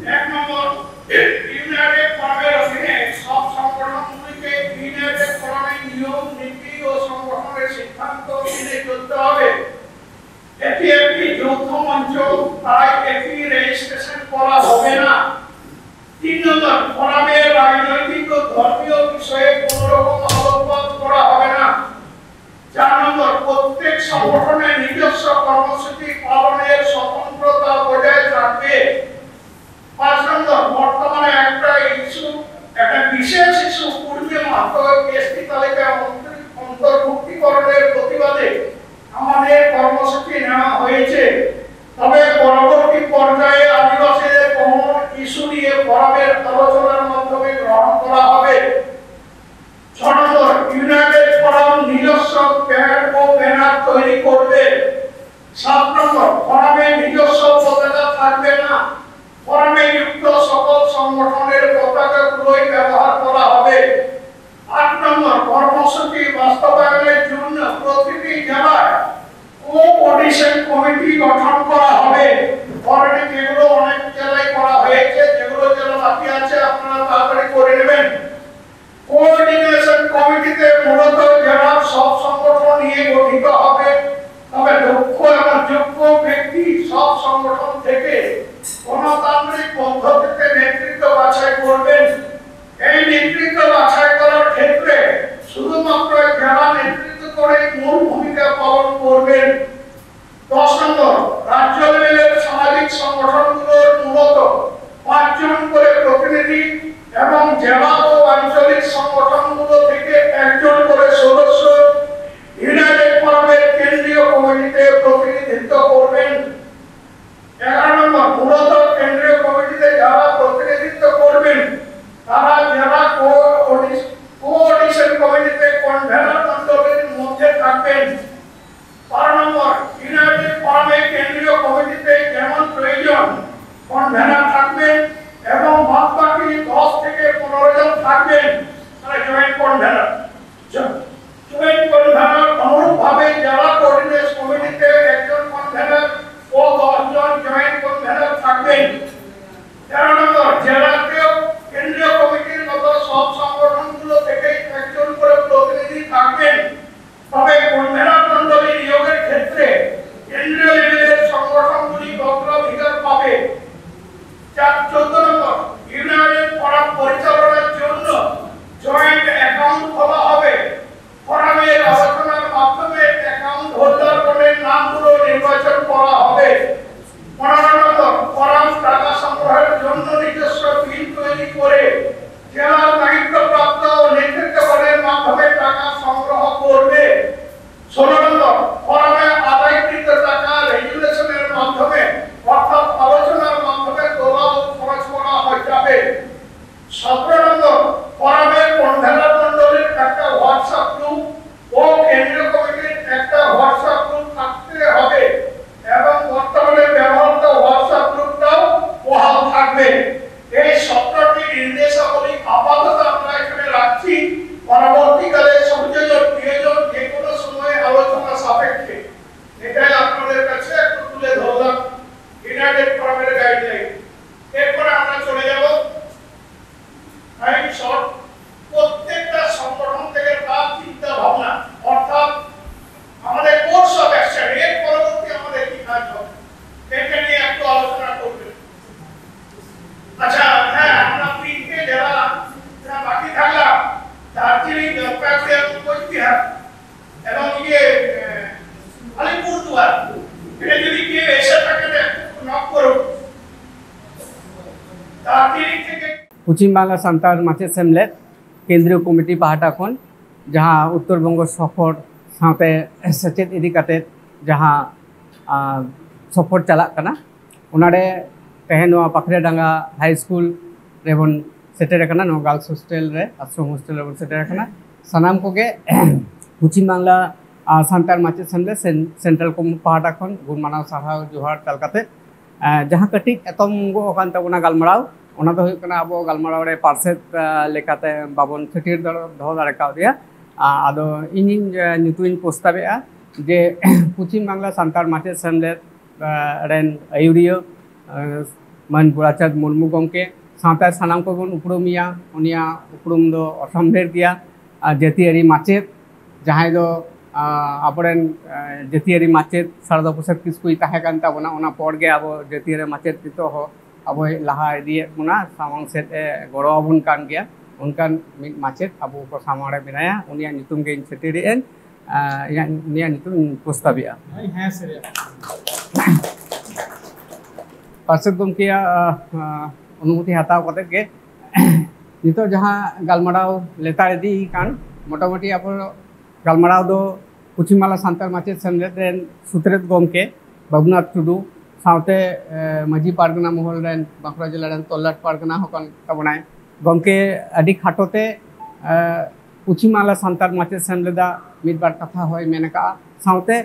এক নম্বর, ইউনাইটেড ফোরামের অধীনে সব সংগঠনগুলিকে ইউনাইটেড ফোরামের নিয়ম, নীতি ও সংগঠনের সিদ্ধান্ত মেনে চলতে হবে। এটি একটি যৌথ মঞ্চ, তাই এটি রেজিস্ট্রেশন করা হবে না। তিন নম্বর, ফোরামে রাজনৈতিক ও ধর্মীয় বিষয়ে কোনো রকম আলোকপাত করা হবে না। চার নম্বর, প্রত্যেক সংগঠনের নিজস্ব কর্মসূচি পালনের স্বতন্ত্রতা বজায় থাকবে। পাঁচ নম্বর, বর্তমানে একটা ইস্যু, একটা বিশেষ ইস্যু পূর্বে মাত্র এসটি তালিকায় অন্তর- অন্তর্ভুক্তিকরণের প্রতিবাদে আমাদের কর্মসূচি নেওয়া হয়েছে। তবে পরবর্তী পর্যায়ে আদিবাসীদের কমন ইস্যু নিয়ে ফোরামের আলোচনার মাধ্যমে গ্রহণ করা হবে। ছ নম্বর, ইউনাইটেড ফোরাম নিজস্ব প্যাড ও ব্যানার তৈরি করবে। সাত নম্বর, ফোরামের নিজস্ব থেকে গণতান্ত্রিক পদ্ধতিতে নেতৃত্ব বাছাই করবেন। এই নেতৃত্ব বাছাই করার ক্ষেত্রে শুধুমাত্র জেলা নেতৃত্ব করে মূল ভূমিকা পালন করবেন। দশ নম্বর, রাজ্য লেভেলের সামাজিক সংগঠনগুলোর মূলত পাঁচজন করে প্রতিনিধি এবং জেলা ও আঞ্চলিক সংগঠনগুলো থেকে একজন করে সদস্য ইউনাইটেড ফোরামের কেন্দ্রীয় কমিটিতে প্রতিনিধিত্ব করবেন। এগারো নম্বর, মূলত কেন্দ্রীয় কমিটিতে যারা প্রতিনিধিত্ব করবেন, তারা জেলা কোঅর্ডিনেশন কমিটিতে কনভেনর মণ্ডলীর মধ্যে থাকবেন। বারো নম্বর, ইউনাইটেড ফোরামে কেন্দ্রীয় কমিটিতে যেমন প্রয়োজন কনভেনর থাকবেন এবং বাদবাকি দশ থেকে পনেরো জন থাকবেন, তারা জয়েন্ট কনভেনর। জয়েন্ট কনভেনর অনুরূপভাবে জেলা কোঅর্ডিনেশন কমিটিতে একজন কনভেনর ও দশ জন জয়েন্ট কনভেনর থাকবেন। তেরো নম্বর, জেলাতেও কেন্দ্রীয় কমিটির মতো সব সংগঠনগুলো থেকে একজন করে প্রতিনিধি থাকবেন। তবে কনভেনর মণ্ডলী নিয়োগের ক্ষেত্রে কেন্দ্রীয় লেভেলের সংগঠনগুলি অগ্রাধিকার পাবে। চার, চোদ্দ নম্বর, ইউনাইটেড ফোরাম পরিচালনার জন্য জয়েন্ট অ্যাকাউন্ট খোলা হবে। ফোরামের আলোচনার মাধ্যমে অ্যাকাউন্ট হোল্ডারগণের নামগুলো নির্বাচন করা হবে। পনেরো নম্বর, ফোরাম টাকা সংগ্রহের জন্য নিজস্ব বিল তৈরি করে জেলার দায়িত্বপ্রাপ্ত ও নেতৃত্বগণের মাধ্যমে টাকা সংগ্রহ করবে। ষোলো নম্বর, ফোরামে আদায়কৃত টাকা রেজুলেশনের মাধ্যমে অর্থাৎ আলোচনার মাধ্যমে তোলা ও খরচ ᱯᱚᱪᱷᱤᱢ ᱵᱟᱝᱞᱟ ᱥᱟᱱᱛᱟᱲ ᱢᱟᱪᱮᱫ ᱥᱮᱢᱞᱮᱫ ᱠᱮᱱᱫᱨᱤᱭᱚ ᱠᱚᱢᱤᱴᱤ ᱯᱟᱦᱴᱟ ᱠᱷᱚᱱ ᱡᱟᱦᱟᱸ ᱩᱛᱛᱚᱨ ᱵᱚᱝᱜᱚ ᱥᱚᱯᱷᱚᱨ ᱥᱟᱶᱛᱮ ᱥᱮᱪᱮᱫ ᱤᱫᱤ ᱠᱟᱛᱮ ᱡᱟᱦᱟᱸ, ᱟᱸ, ᱥᱚᱯᱷᱚᱨ ᱪᱟᱞᱟᱜ ᱠᱟᱱᱟ, ᱚᱱᱟᱨᱮ ᱛᱮᱦᱮᱧ ᱱᱚᱣᱟ ᱯᱟᱠᱷᱨᱮᱰᱟᱸᱜᱟ ᱦᱟᱭ ᱥᱠᱩᱞ ᱨᱮᱵᱚᱱ ᱥᱮᱴᱮᱨ ᱟᱠᱟᱱᱟ, ᱱᱚᱣᱟ ᱜᱟᱨᱞᱥ ᱦᱳᱥᱴᱮᱞ ᱨᱮ, ᱟᱥᱨᱚᱢ ᱦᱳᱥᱴᱮᱞ ᱨᱮᱵᱚᱱ ᱥᱮᱴᱮᱨ ᱟᱠᱟᱱᱟ᱾ ᱥᱟᱱᱟᱢ ᱠᱚᱜᱮ ᱯᱚᱪᱷᱤᱢ ᱵᱟᱝᱞᱟ, ᱟᱸ, ᱥᱟᱱᱛᱟᱲ ᱢᱟᱪᱮᱫ ᱥᱮᱢᱞᱮᱫ ᱥᱮᱱ-, ᱥᱮᱱᱴᱨᱟᱞ ᱠᱚᱢᱤᱴᱤ ᱯᱟᱦᱴᱟ ᱠᱷᱚᱱ ᱜᱩᱱ ᱢᱟᱱᱟᱣ ᱥᱟᱨᱦᱟᱣ ᱡᱚᱦᱟᱨ ᱪᱟᱞ ᱠᱟᱛᱮ, ᱮᱸ, ᱡᱟᱦᱟᱸ ᱠᱟᱹᱴᱤᱡ ᱮᱛᱚᱢ ᱜᱚᱜ ᱟᱠᱟᱱ ᱛᱟᱵᱚᱱᱟ ᱜᱟᱞᱢᱟᱨᱟᱣ, ᱚᱱᱟ ᱫᱚ ᱦᱩᱭᱩᱜ ᱠᱟᱱᱟ ᱟᱵᱚ ᱜᱟᱞᱢᱟᱨᱟᱣ ᱨᱮ ᱯᱟᱨᱥᱮᱛ, ᱮᱸ, ᱞᱮᱠᱟᱛᱮ ᱵᱟᱵᱚᱱ ᱥᱮᱴᱮᱨ ᱫᱟᱲᱮ-, ᱫᱚᱦᱚ ᱫᱟᱲᱮ ᱠᱟᱣᱫᱮᱭᱟ᱾ ᱟ-, ᱟᱫᱚ ᱤᱧᱤᱧ, ᱮᱸ, ᱧᱩᱛᱩᱢᱤᱧ ᱯᱨᱚᱥᱛᱟᱵᱮᱜᱼᱟ ᱡᱮ ᱯᱚᱪᱷᱤᱢ ᱵᱟᱝᱞᱟ ᱥᱟᱱᱛᱟᱲ ᱢᱟᱪᱮᱫ ᱥᱮᱢᱞᱮᱫ, ᱮᱸ, ᱨᱮᱱ ᱟᱹᱭᱩᱨᱤᱭᱟᱹ, ᱮᱸ, ᱢᱟᱱ ᱜᱳᱨᱟᱪᱟᱸᱫᱽ ᱢᱩᱨᱢᱩ ᱜᱚᱢᱠᱮ ᱥᱟᱶᱛᱮ ᱥᱟᱱᱟᱢ ᱠᱚᱵᱚᱱ ᱩᱯᱨᱩᱢᱮᱭᱟ᱾ ᱩᱱᱤᱭᱟᱜ ᱩᱯᱨᱩᱢ ᱫᱚ ᱚᱥᱟᱢᱵᱷᱮᱲ ᱜᱮᱭᱟ᱾ ᱟᱨ ᱡᱟᱹᱛᱤᱭᱟᱹᱨᱤ ᱢᱟᱪᱮᱫ, ᱡᱟᱦᱟᱸᱭ ᱫᱚ, ᱟᱸ, ᱟᱵᱚᱨᱮᱱ, ᱟᱸ, ᱡᱟᱹᱛᱤᱭᱟᱹᱨᱤ ᱢᱟᱪᱮᱫ ᱥᱟᱨᱚᱫᱟ ᱯᱨᱚᱥᱟᱫᱽ ᱠᱤᱥᱠᱩᱭ ᱛᱟᱦᱮᱸ ᱠᱟᱱ ᱛᱟᱵᱚᱱᱟ, ᱚᱱᱟ ᱯᱚᱨ ᱜᱮ ᱟᱵᱚ ᱡᱟᱹᱛᱤᱭᱟᱹᱨᱤ ᱢᱟᱪᱮᱫ ᱱᱤᱛᱚᱜ ᱦᱚᱸ ᱟᱵᱚᱭ ᱞᱟᱦᱟ ᱤᱫᱤᱭᱮᱫ ᱵᱚᱱᱟ, ᱥᱟᱢᱟᱝ ᱥᱮᱫ ᱮ ᱜᱚᱲᱚ ᱟᱵᱚᱱ ᱠᱟᱱ ᱜᱮᱭᱟ᱾ ᱚᱱᱠᱟᱱ ᱢᱤᱫ ᱢᱟᱪᱮᱫ ᱟᱵᱚ ᱠᱚ ᱥᱟᱢᱟᱝ ᱨᱮ ᱢᱮᱱᱟᱭᱟ, ᱩᱱᱤᱭᱟᱜ ᱧᱩᱛᱩᱢ ᱜᱮᱧ ᱥᱮᱴᱮᱨᱮᱫᱼᱟᱹᱧ, ᱟᱸ, ᱤᱧᱟᱹᱜ, ᱩᱱᱤᱭᱟᱜ ᱧᱩᱛᱩᱢ ᱤᱧ ᱯᱨᱚᱥᱛᱟᱵᱮᱜᱼᱟ᱾ ᱦᱮᱸ, ᱥᱟᱹᱨᱤ᱾ ᱯᱟᱨᱥᱮᱛ ᱜᱚᱢᱠᱮᱭᱟᱜ, ᱟᱸ, ᱚᱱᱩᱢᱚᱛᱤ ᱦᱟᱛᱟᱣ ᱠᱟᱛᱮᱫ ᱜᱮ ᱱᱤᱛᱚᱜ ᱡᱟᱦᱟᱸ ᱜᱟᱞᱢᱟᱨᱟᱣ ᱞᱮᱛᱟᱲ ᱤᱫᱤ ᱠᱟᱱ, ᱢᱚᱴᱟᱢᱩᱴᱤ ᱟᱵᱚ ᱜᱟᱞᱢᱟᱨᱟᱣ ᱫᱚ ᱯᱚᱪᱷᱤᱢ ᱵᱟᱝᱞᱟ ᱥᱟᱱᱛᱟᱲ ᱢᱟᱪᱮᱫ ᱥᱮᱢᱞᱮᱫ ᱨᱮᱱ ᱥᱩᱛᱨᱮᱛ ᱜᱚᱢᱠᱮ ᱵᱟᱵᱩᱱᱟᱛᱷ ᱴᱩᱰᱩ ᱥᱟᱶᱛᱮ, ᱮ, ᱢᱟᱹᱡᱷᱤ ᱯᱟᱨᱜᱟᱱᱟ ᱢᱚᱦᱚᱞ ᱨᱮᱱ, ᱵᱟᱸᱠᱩᱲᱟ ᱡᱮᱞᱟ ᱨᱮᱱ ᱛᱚᱞᱞᱟᱴ ᱯᱟᱨᱜᱟᱱᱟ ᱦᱚᱸ ᱠᱟᱱ ᱛᱟᱵᱚᱱᱟᱭ᱾ ᱜᱚᱢᱠᱮ ᱟᱹᱰᱤ ᱠᱷᱟᱴᱚ ᱛᱮ, ᱮ, ᱯᱚᱪᱷᱤᱢ ᱵᱟᱝᱞᱟ ᱥᱟᱱᱛᱟᱲ ᱢᱟᱪᱮᱫ ᱥᱮᱢᱞᱮᱫᱟᱜ ᱢᱤᱫ ᱵᱟᱨ ᱠᱟᱛᱷᱟ ᱦᱚᱸᱭ ᱢᱮᱱ ᱟᱠᱟᱫᱼᱟ᱾ ᱥᱟᱶᱛᱮ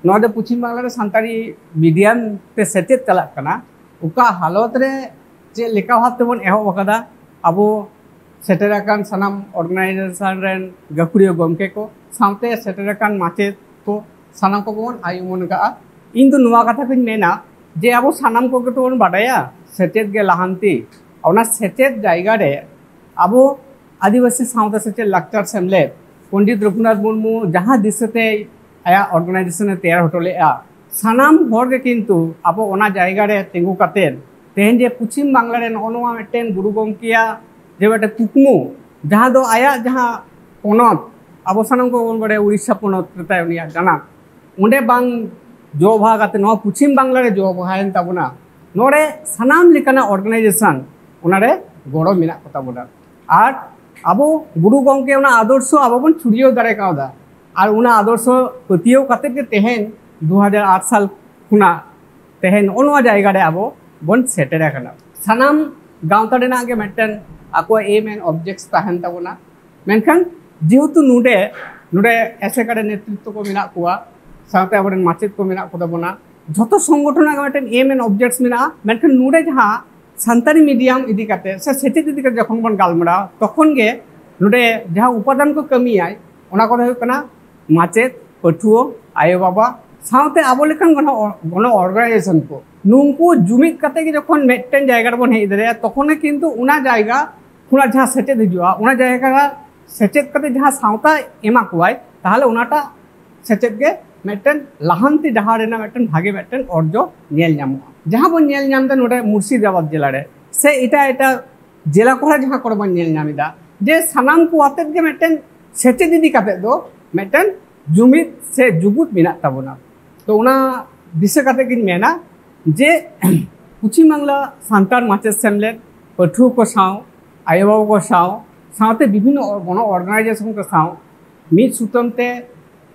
ᱱᱚᱣᱟ ᱫᱚ ᱯᱚᱪᱷᱤᱢ ᱵᱟᱝᱞᱟ ᱨᱮ ᱥᱟᱱᱛᱟᱲᱤ ᱢᱤᱰᱤᱭᱟᱢ ᱛᱮ ᱥᱮᱪᱮᱫ ᱪᱟᱞᱟᱜ ᱠᱟᱱᱟ, ᱚᱠᱟ ᱦᱟᱞᱚᱛ ᱨᱮ ᱪᱮᱫ ᱞᱮᱠᱟ ᱵᱷᱟᱵ ᱛᱮᱵᱚᱱ ᱮᱦᱚᱵ ᱟᱠᱟᱫᱟ, ᱟᱵᱚ ᱥᱮᱴᱮᱨ ᱟᱠᱟᱱ ᱥᱟᱱᱟᱢ ᱚᱨᱜᱟᱱᱟᱭᱡᱮᱥᱚᱱ ᱨᱮᱱ ᱜᱟᱹᱠᱷᱩᱲᱤᱭᱟᱹ ᱜᱚᱢᱠᱮ ᱠᱚ ᱥᱟᱶᱛᱮ ᱥᱮᱴᱮᱨ ᱟᱠᱟᱱ ᱢᱟᱪᱮᱫ ᱠᱚ, ᱥᱟᱱᱟᱢ ᱠᱚᱜᱮ ᱵᱚᱱ ᱟᱭ ᱩᱢᱟᱹᱱ ᱟᱠᱟᱫᱼᱟ᱾ ᱤᱧ ᱫᱚ ᱱᱚᱣᱟ ᱠᱟᱛᱷᱟ ᱠᱚᱧ ᱢᱮᱱᱟ ᱡᱮ ᱟᱵᱚ ᱥᱟᱱᱟᱢ ᱠᱚᱜᱮ ᱛᱚᱵᱚᱱ ᱵᱟᱰᱟᱭᱟ ᱥᱮᱪᱮᱫ ᱜᱮ ᱞᱟᱦᱟᱱᱛᱤ᱾ ᱚᱱᱟ ᱥᱮᱪᱮᱫ ᱡᱟᱭᱜᱟ ᱨᱮ ᱟᱵᱚ ᱟᱹᱫᱤᱵᱟᱹᱥᱤ ᱥᱟᱶᱛᱟ ᱥᱮᱪᱮᱫ ᱞᱟᱠᱪᱟᱨ ᱥᱮᱢᱞᱮᱫ ᱯᱚᱱᱰᱤᱛ ᱨᱚᱜᱷᱩᱱᱟᱛᱷ ᱢᱩᱨᱢᱩ ᱡᱟᱦᱟᱸ ᱫᱤᱥᱟᱹᱛᱮ ᱟᱭᱟᱜ ᱚᱨᱜᱟᱱᱟᱭᱡᱮᱥᱚᱱ ᱮ ᱛᱮᱭᱟᱨ ᱦᱚᱴᱚ ᱞᱮᱫᱼᱟ, ᱥᱟᱱᱟᱢ ᱦᱚᱲ ᱜᱮ ᱠᱤᱱᱛᱩ ᱟᱵᱚ ᱚᱱᱟ ᱡᱟᱭᱜᱟ ᱨᱮ ᱛᱤᱸᱜᱩ ᱠᱟᱛᱮᱫ ᱛᱮᱦᱮᱧ ᱡᱮ ᱯᱚᱪᱷᱤᱢ ᱵᱟᱝᱞᱟ ᱨᱮ ᱱᱚᱜᱼᱚ ᱱᱚᱣᱟ ᱢᱤᱫᱴᱮᱱ ᱜᱩᱨᱩ ᱜᱚᱢᱠᱮᱭᱟᱜ ᱡᱮ ᱢᱤᱫᱴᱮᱱ ᱠᱩᱠᱢᱩ, ᱡᱟᱦᱟᱸ ᱫᱚ ᱟᱭᱟᱜ ᱡᱟᱦᱟᱸ ᱯᱚᱱᱚᱛ, ᱟᱵᱚ ᱥᱟᱱᱟᱢ ᱠᱚᱵᱚᱱ ᱵᱟᱲᱟᱭᱟ ᱩᱲᱤᱥᱥᱟ ᱯᱚᱱᱚᱛ ᱨᱮ ᱛᱟᱭ ᱩᱱᱤᱭᱟᱜ ᱡᱟᱱᱟᱢ, ᱚᱸᱰᱮ ᱵᱟᱝ ᱡᱚ ᱵᱟᱦᱟ ᱠᱟᱛᱮ ᱱᱚᱣᱟ ᱯᱚᱪᱷᱤᱢ ᱵᱟᱝᱞᱟ ᱨᱮ ᱡᱚ ᱵᱟᱦᱟᱭᱮᱱ ᱛᱟᱵᱚᱱᱟ᱾ ᱱᱚᱰᱮ ᱥᱟᱱᱟᱢ ᱞᱮᱠᱟᱱᱟᱜ ᱚᱨᱜᱟᱱᱟᱭᱡᱮᱥᱚᱱ ᱚᱱᱟᱨᱮ ᱜᱚᱲᱚ ᱢᱮᱱᱟᱜ ᱠᱚᱛᱟ ᱵᱚᱱᱟ᱾ ᱟᱨ ᱟᱵᱚ ᱜᱩᱨᱩ ᱜᱚᱢᱠᱮ ᱚᱱᱟ ᱟᱫᱚᱨᱥᱚ ᱟᱵᱚ ᱵᱚᱱ ᱪᱷᱩᱲᱭᱟᱹᱣ ᱫᱟᱲᱮ ᱠᱟᱣᱫᱟ᱾ ᱟᱨ ᱚᱱᱟ ᱟᱫᱚᱨᱥᱚ ᱯᱟᱹᱛᱭᱟᱹᱣ ᱠᱟᱛᱮ ᱜᱮ ᱛᱮᱦᱮᱧ ᱫᱩ ᱦᱟᱡᱟᱨ ᱟᱴ ᱥᱟᱞ ᱠᱷᱚᱱᱟᱜ ᱛᱮᱦᱮᱧ ᱱᱚᱜᱼᱚ ᱱᱚᱣᱟ ᱡᱟᱭᱜᱟ ᱨᱮ ᱟᱵᱚ ᱵᱚᱱ ᱥᱮᱴᱮᱨ ᱟᱠᱟᱱᱟ᱾ ᱥᱟᱱᱟᱢ ᱜᱟᱶᱛᱟ ᱨᱮᱱᱟᱜ ᱜᱮ ᱢᱤᱫᱴᱮᱱ ᱟᱠᱚᱣᱟᱜ aim and objects ᱛᱟᱦᱮᱱ ᱛᱟᱵᱚᱱᱟ᱾ ᱢᱮᱱᱠᱷᱟᱱ ᱡᱮᱦᱮᱛᱩ ᱱᱚᱰᱮ ᱱᱚᱰᱮ ᱮᱥᱮᱠᱟ ᱨᱮ ᱱᱮᱛᱨᱤᱛᱵ ᱠᱚ ᱢᱮᱱᱟᱜ ᱠᱚᱣᱟ, ᱥᱟᱶᱛᱮ ᱟᱵᱚᱨᱮᱱ ᱢᱟᱪᱮᱫ ᱠᱚ ᱢᱮᱱᱟᱜ ᱠᱚᱛᱟ ᱵᱚᱱᱟ, ᱡᱷᱚᱛᱚ ᱥᱚᱝᱜᱚᱴᱷᱚᱱ ᱨᱮᱱᱟᱜ ᱜᱮ ᱢᱤᱫᱴᱮᱱ aim and objects ᱢᱮᱱᱟᱜᱼᱟ᱾ ᱢᱮᱱᱠᱷᱟᱱ ᱱᱚᱰᱮ ᱡᱟᱦᱟᱸ ᱥᱟᱱᱛᱟᱲᱤ ᱢᱤᱰᱤᱭᱟᱢ ᱤᱫᱤ ᱠᱟᱛᱮ ᱥᱮ ᱥᱮᱪᱮᱫ ᱤᱫᱤ ᱠᱟᱛᱮ ᱡᱚᱠᱷᱚᱱ ᱵᱚᱱ ᱜᱟᱞᱢᱟᱨᱟᱣᱟ, ᱛᱚᱠᱷᱚᱱ ᱜᱮ ᱱᱚᱰᱮ ᱡᱟᱦᱟᱸ ᱩᱯᱟᱫᱟᱱ ᱠᱚ ᱠᱟᱹᱢᱤᱭᱟᱭ, ᱚᱱᱟ ᱠᱚᱫᱚ ᱦᱩᱭᱩᱜ ᱠᱟᱱᱟ ᱢᱟᱪᱮᱫ, ᱯᱟᱹᱴᱷᱩᱣᱟᱹ, ᱟᱭᱳᱼᱵᱟᱵᱟ, ᱥᱟᱶᱛᱮ ᱟᱵᱚ ᱞᱮᱠᱟᱱ ᱜᱚᱱᱚ ᱜᱚᱱᱚ ᱚᱨᱜᱟᱱᱟᱭᱡᱮᱥᱚᱱ ᱠᱚ, ᱱᱩᱠᱩ ᱡᱩᱢᱤᱫ ᱠᱟᱛᱮ ᱜᱮ ᱡᱚᱠᱷᱚᱱ ᱢᱤᱫᱴᱮᱱ ᱡᱟᱭᱜᱟ ᱨᱮᱵᱚᱱ ᱦᱮᱡ ᱫᱟᱲᱮᱭᱟᱜᱼᱟ, ᱛᱚᱠᱷᱚᱱ ᱜᱮ ᱠᱤᱱᱛᱩ ᱚᱱᱟ ᱡᱟᱭᱜᱟ ᱠᱷᱚᱱᱟᱜ ᱡᱟᱦᱟᱸ ᱥᱮᱪᱮᱫ ᱦᱤᱡᱩᱜᱼᱟ, ᱚᱱᱟ ᱡᱟᱭᱜᱟ ᱥᱮᱪᱮᱫ ᱠᱟᱛᱮ ᱡᱟᱦᱟᱸ ᱥᱟᱶᱛᱟ ᱮᱢᱟ ᱠᱚᱣᱟᱭ, ᱛᱟᱦᱚᱞᱮ ᱚᱱᱟᱴᱟᱜ ᱥᱮᱪᱮᱫ ᱜᱮ ᱢᱤᱫᱴᱮᱱ ᱞᱟᱦᱟᱱᱛᱤ ᱰᱟᱦᱟᱨ ᱨᱮᱱᱟᱜ ᱢᱤᱫᱴᱮᱱ ᱵᱷᱟᱜᱮ ᱢᱤᱫᱴᱮᱱ ᱚᱨᱡᱚ ᱧᱮᱞ ᱧᱟᱢᱚᱜᱼᱟ᱾ ᱡᱟᱦᱟᱸ ᱵᱚᱱ ᱧᱮᱞ ᱧᱟᱢ ᱮᱫᱟ ᱱᱚᱰᱮ ᱢᱩᱨᱥᱤᱫᱟᱵᱟᱫᱽ ᱡᱮᱞᱟ ᱨᱮ ᱥᱮ ᱮᱴᱟᱜ ᱮᱴᱟᱜ ᱡᱮᱞᱟ ᱠᱚᱨᱮ ᱡᱟᱦᱟᱸ ᱠᱚᱨᱮ ᱵᱚᱱ ᱧᱮᱞ ᱧᱟᱢ ᱮᱫᱟ, ᱡᱮ ᱥᱟᱱᱟᱢ ᱠᱚ ᱟᱛᱮᱫ ᱜᱮ ᱢᱤᱫᱴᱮᱱ ᱥᱮᱪᱮᱫ ᱤᱫᱤ ᱠᱟᱛᱮᱫ ᱫᱚ ᱢᱤᱫᱴᱮᱱ ᱡᱩᱢᱤᱫ ᱥᱮ ᱡᱩᱜᱩᱫ ᱢᱮᱱᱟᱜ ᱛᱟᱵᱚᱱᱟ᱾ ᱛᱚ ᱚᱱᱟ ᱫᱤᱥᱟᱹ ᱠᱟᱛᱮᱫ ᱜᱤᱧ ᱢᱮᱱᱟ ᱡᱮ ᱯᱚᱪᱷᱤᱢ ᱵᱟᱝᱞᱟ ᱥᱟᱱᱛᱟᱲ ᱢᱟᱪᱮᱫ ᱥᱮᱢᱞᱮᱫ ᱯᱟᱹᱴᱷᱩᱣᱟᱹ ᱠᱚ ᱥᱟᱶ, ᱟᱭᱳᱼᱵᱟᱵᱟ ᱠᱚ ᱥᱟᱶ, ᱥᱟᱶᱛᱮ ᱵᱤᱵᱷᱤᱱᱱᱚ ᱜᱚᱱᱚ ᱚᱨᱜᱟᱱᱟᱭᱡᱮᱥᱚᱱ ᱠᱚ ᱥᱟᱶ ᱢᱤᱫ ᱥᱩᱛᱟᱹᱢ ᱛᱮ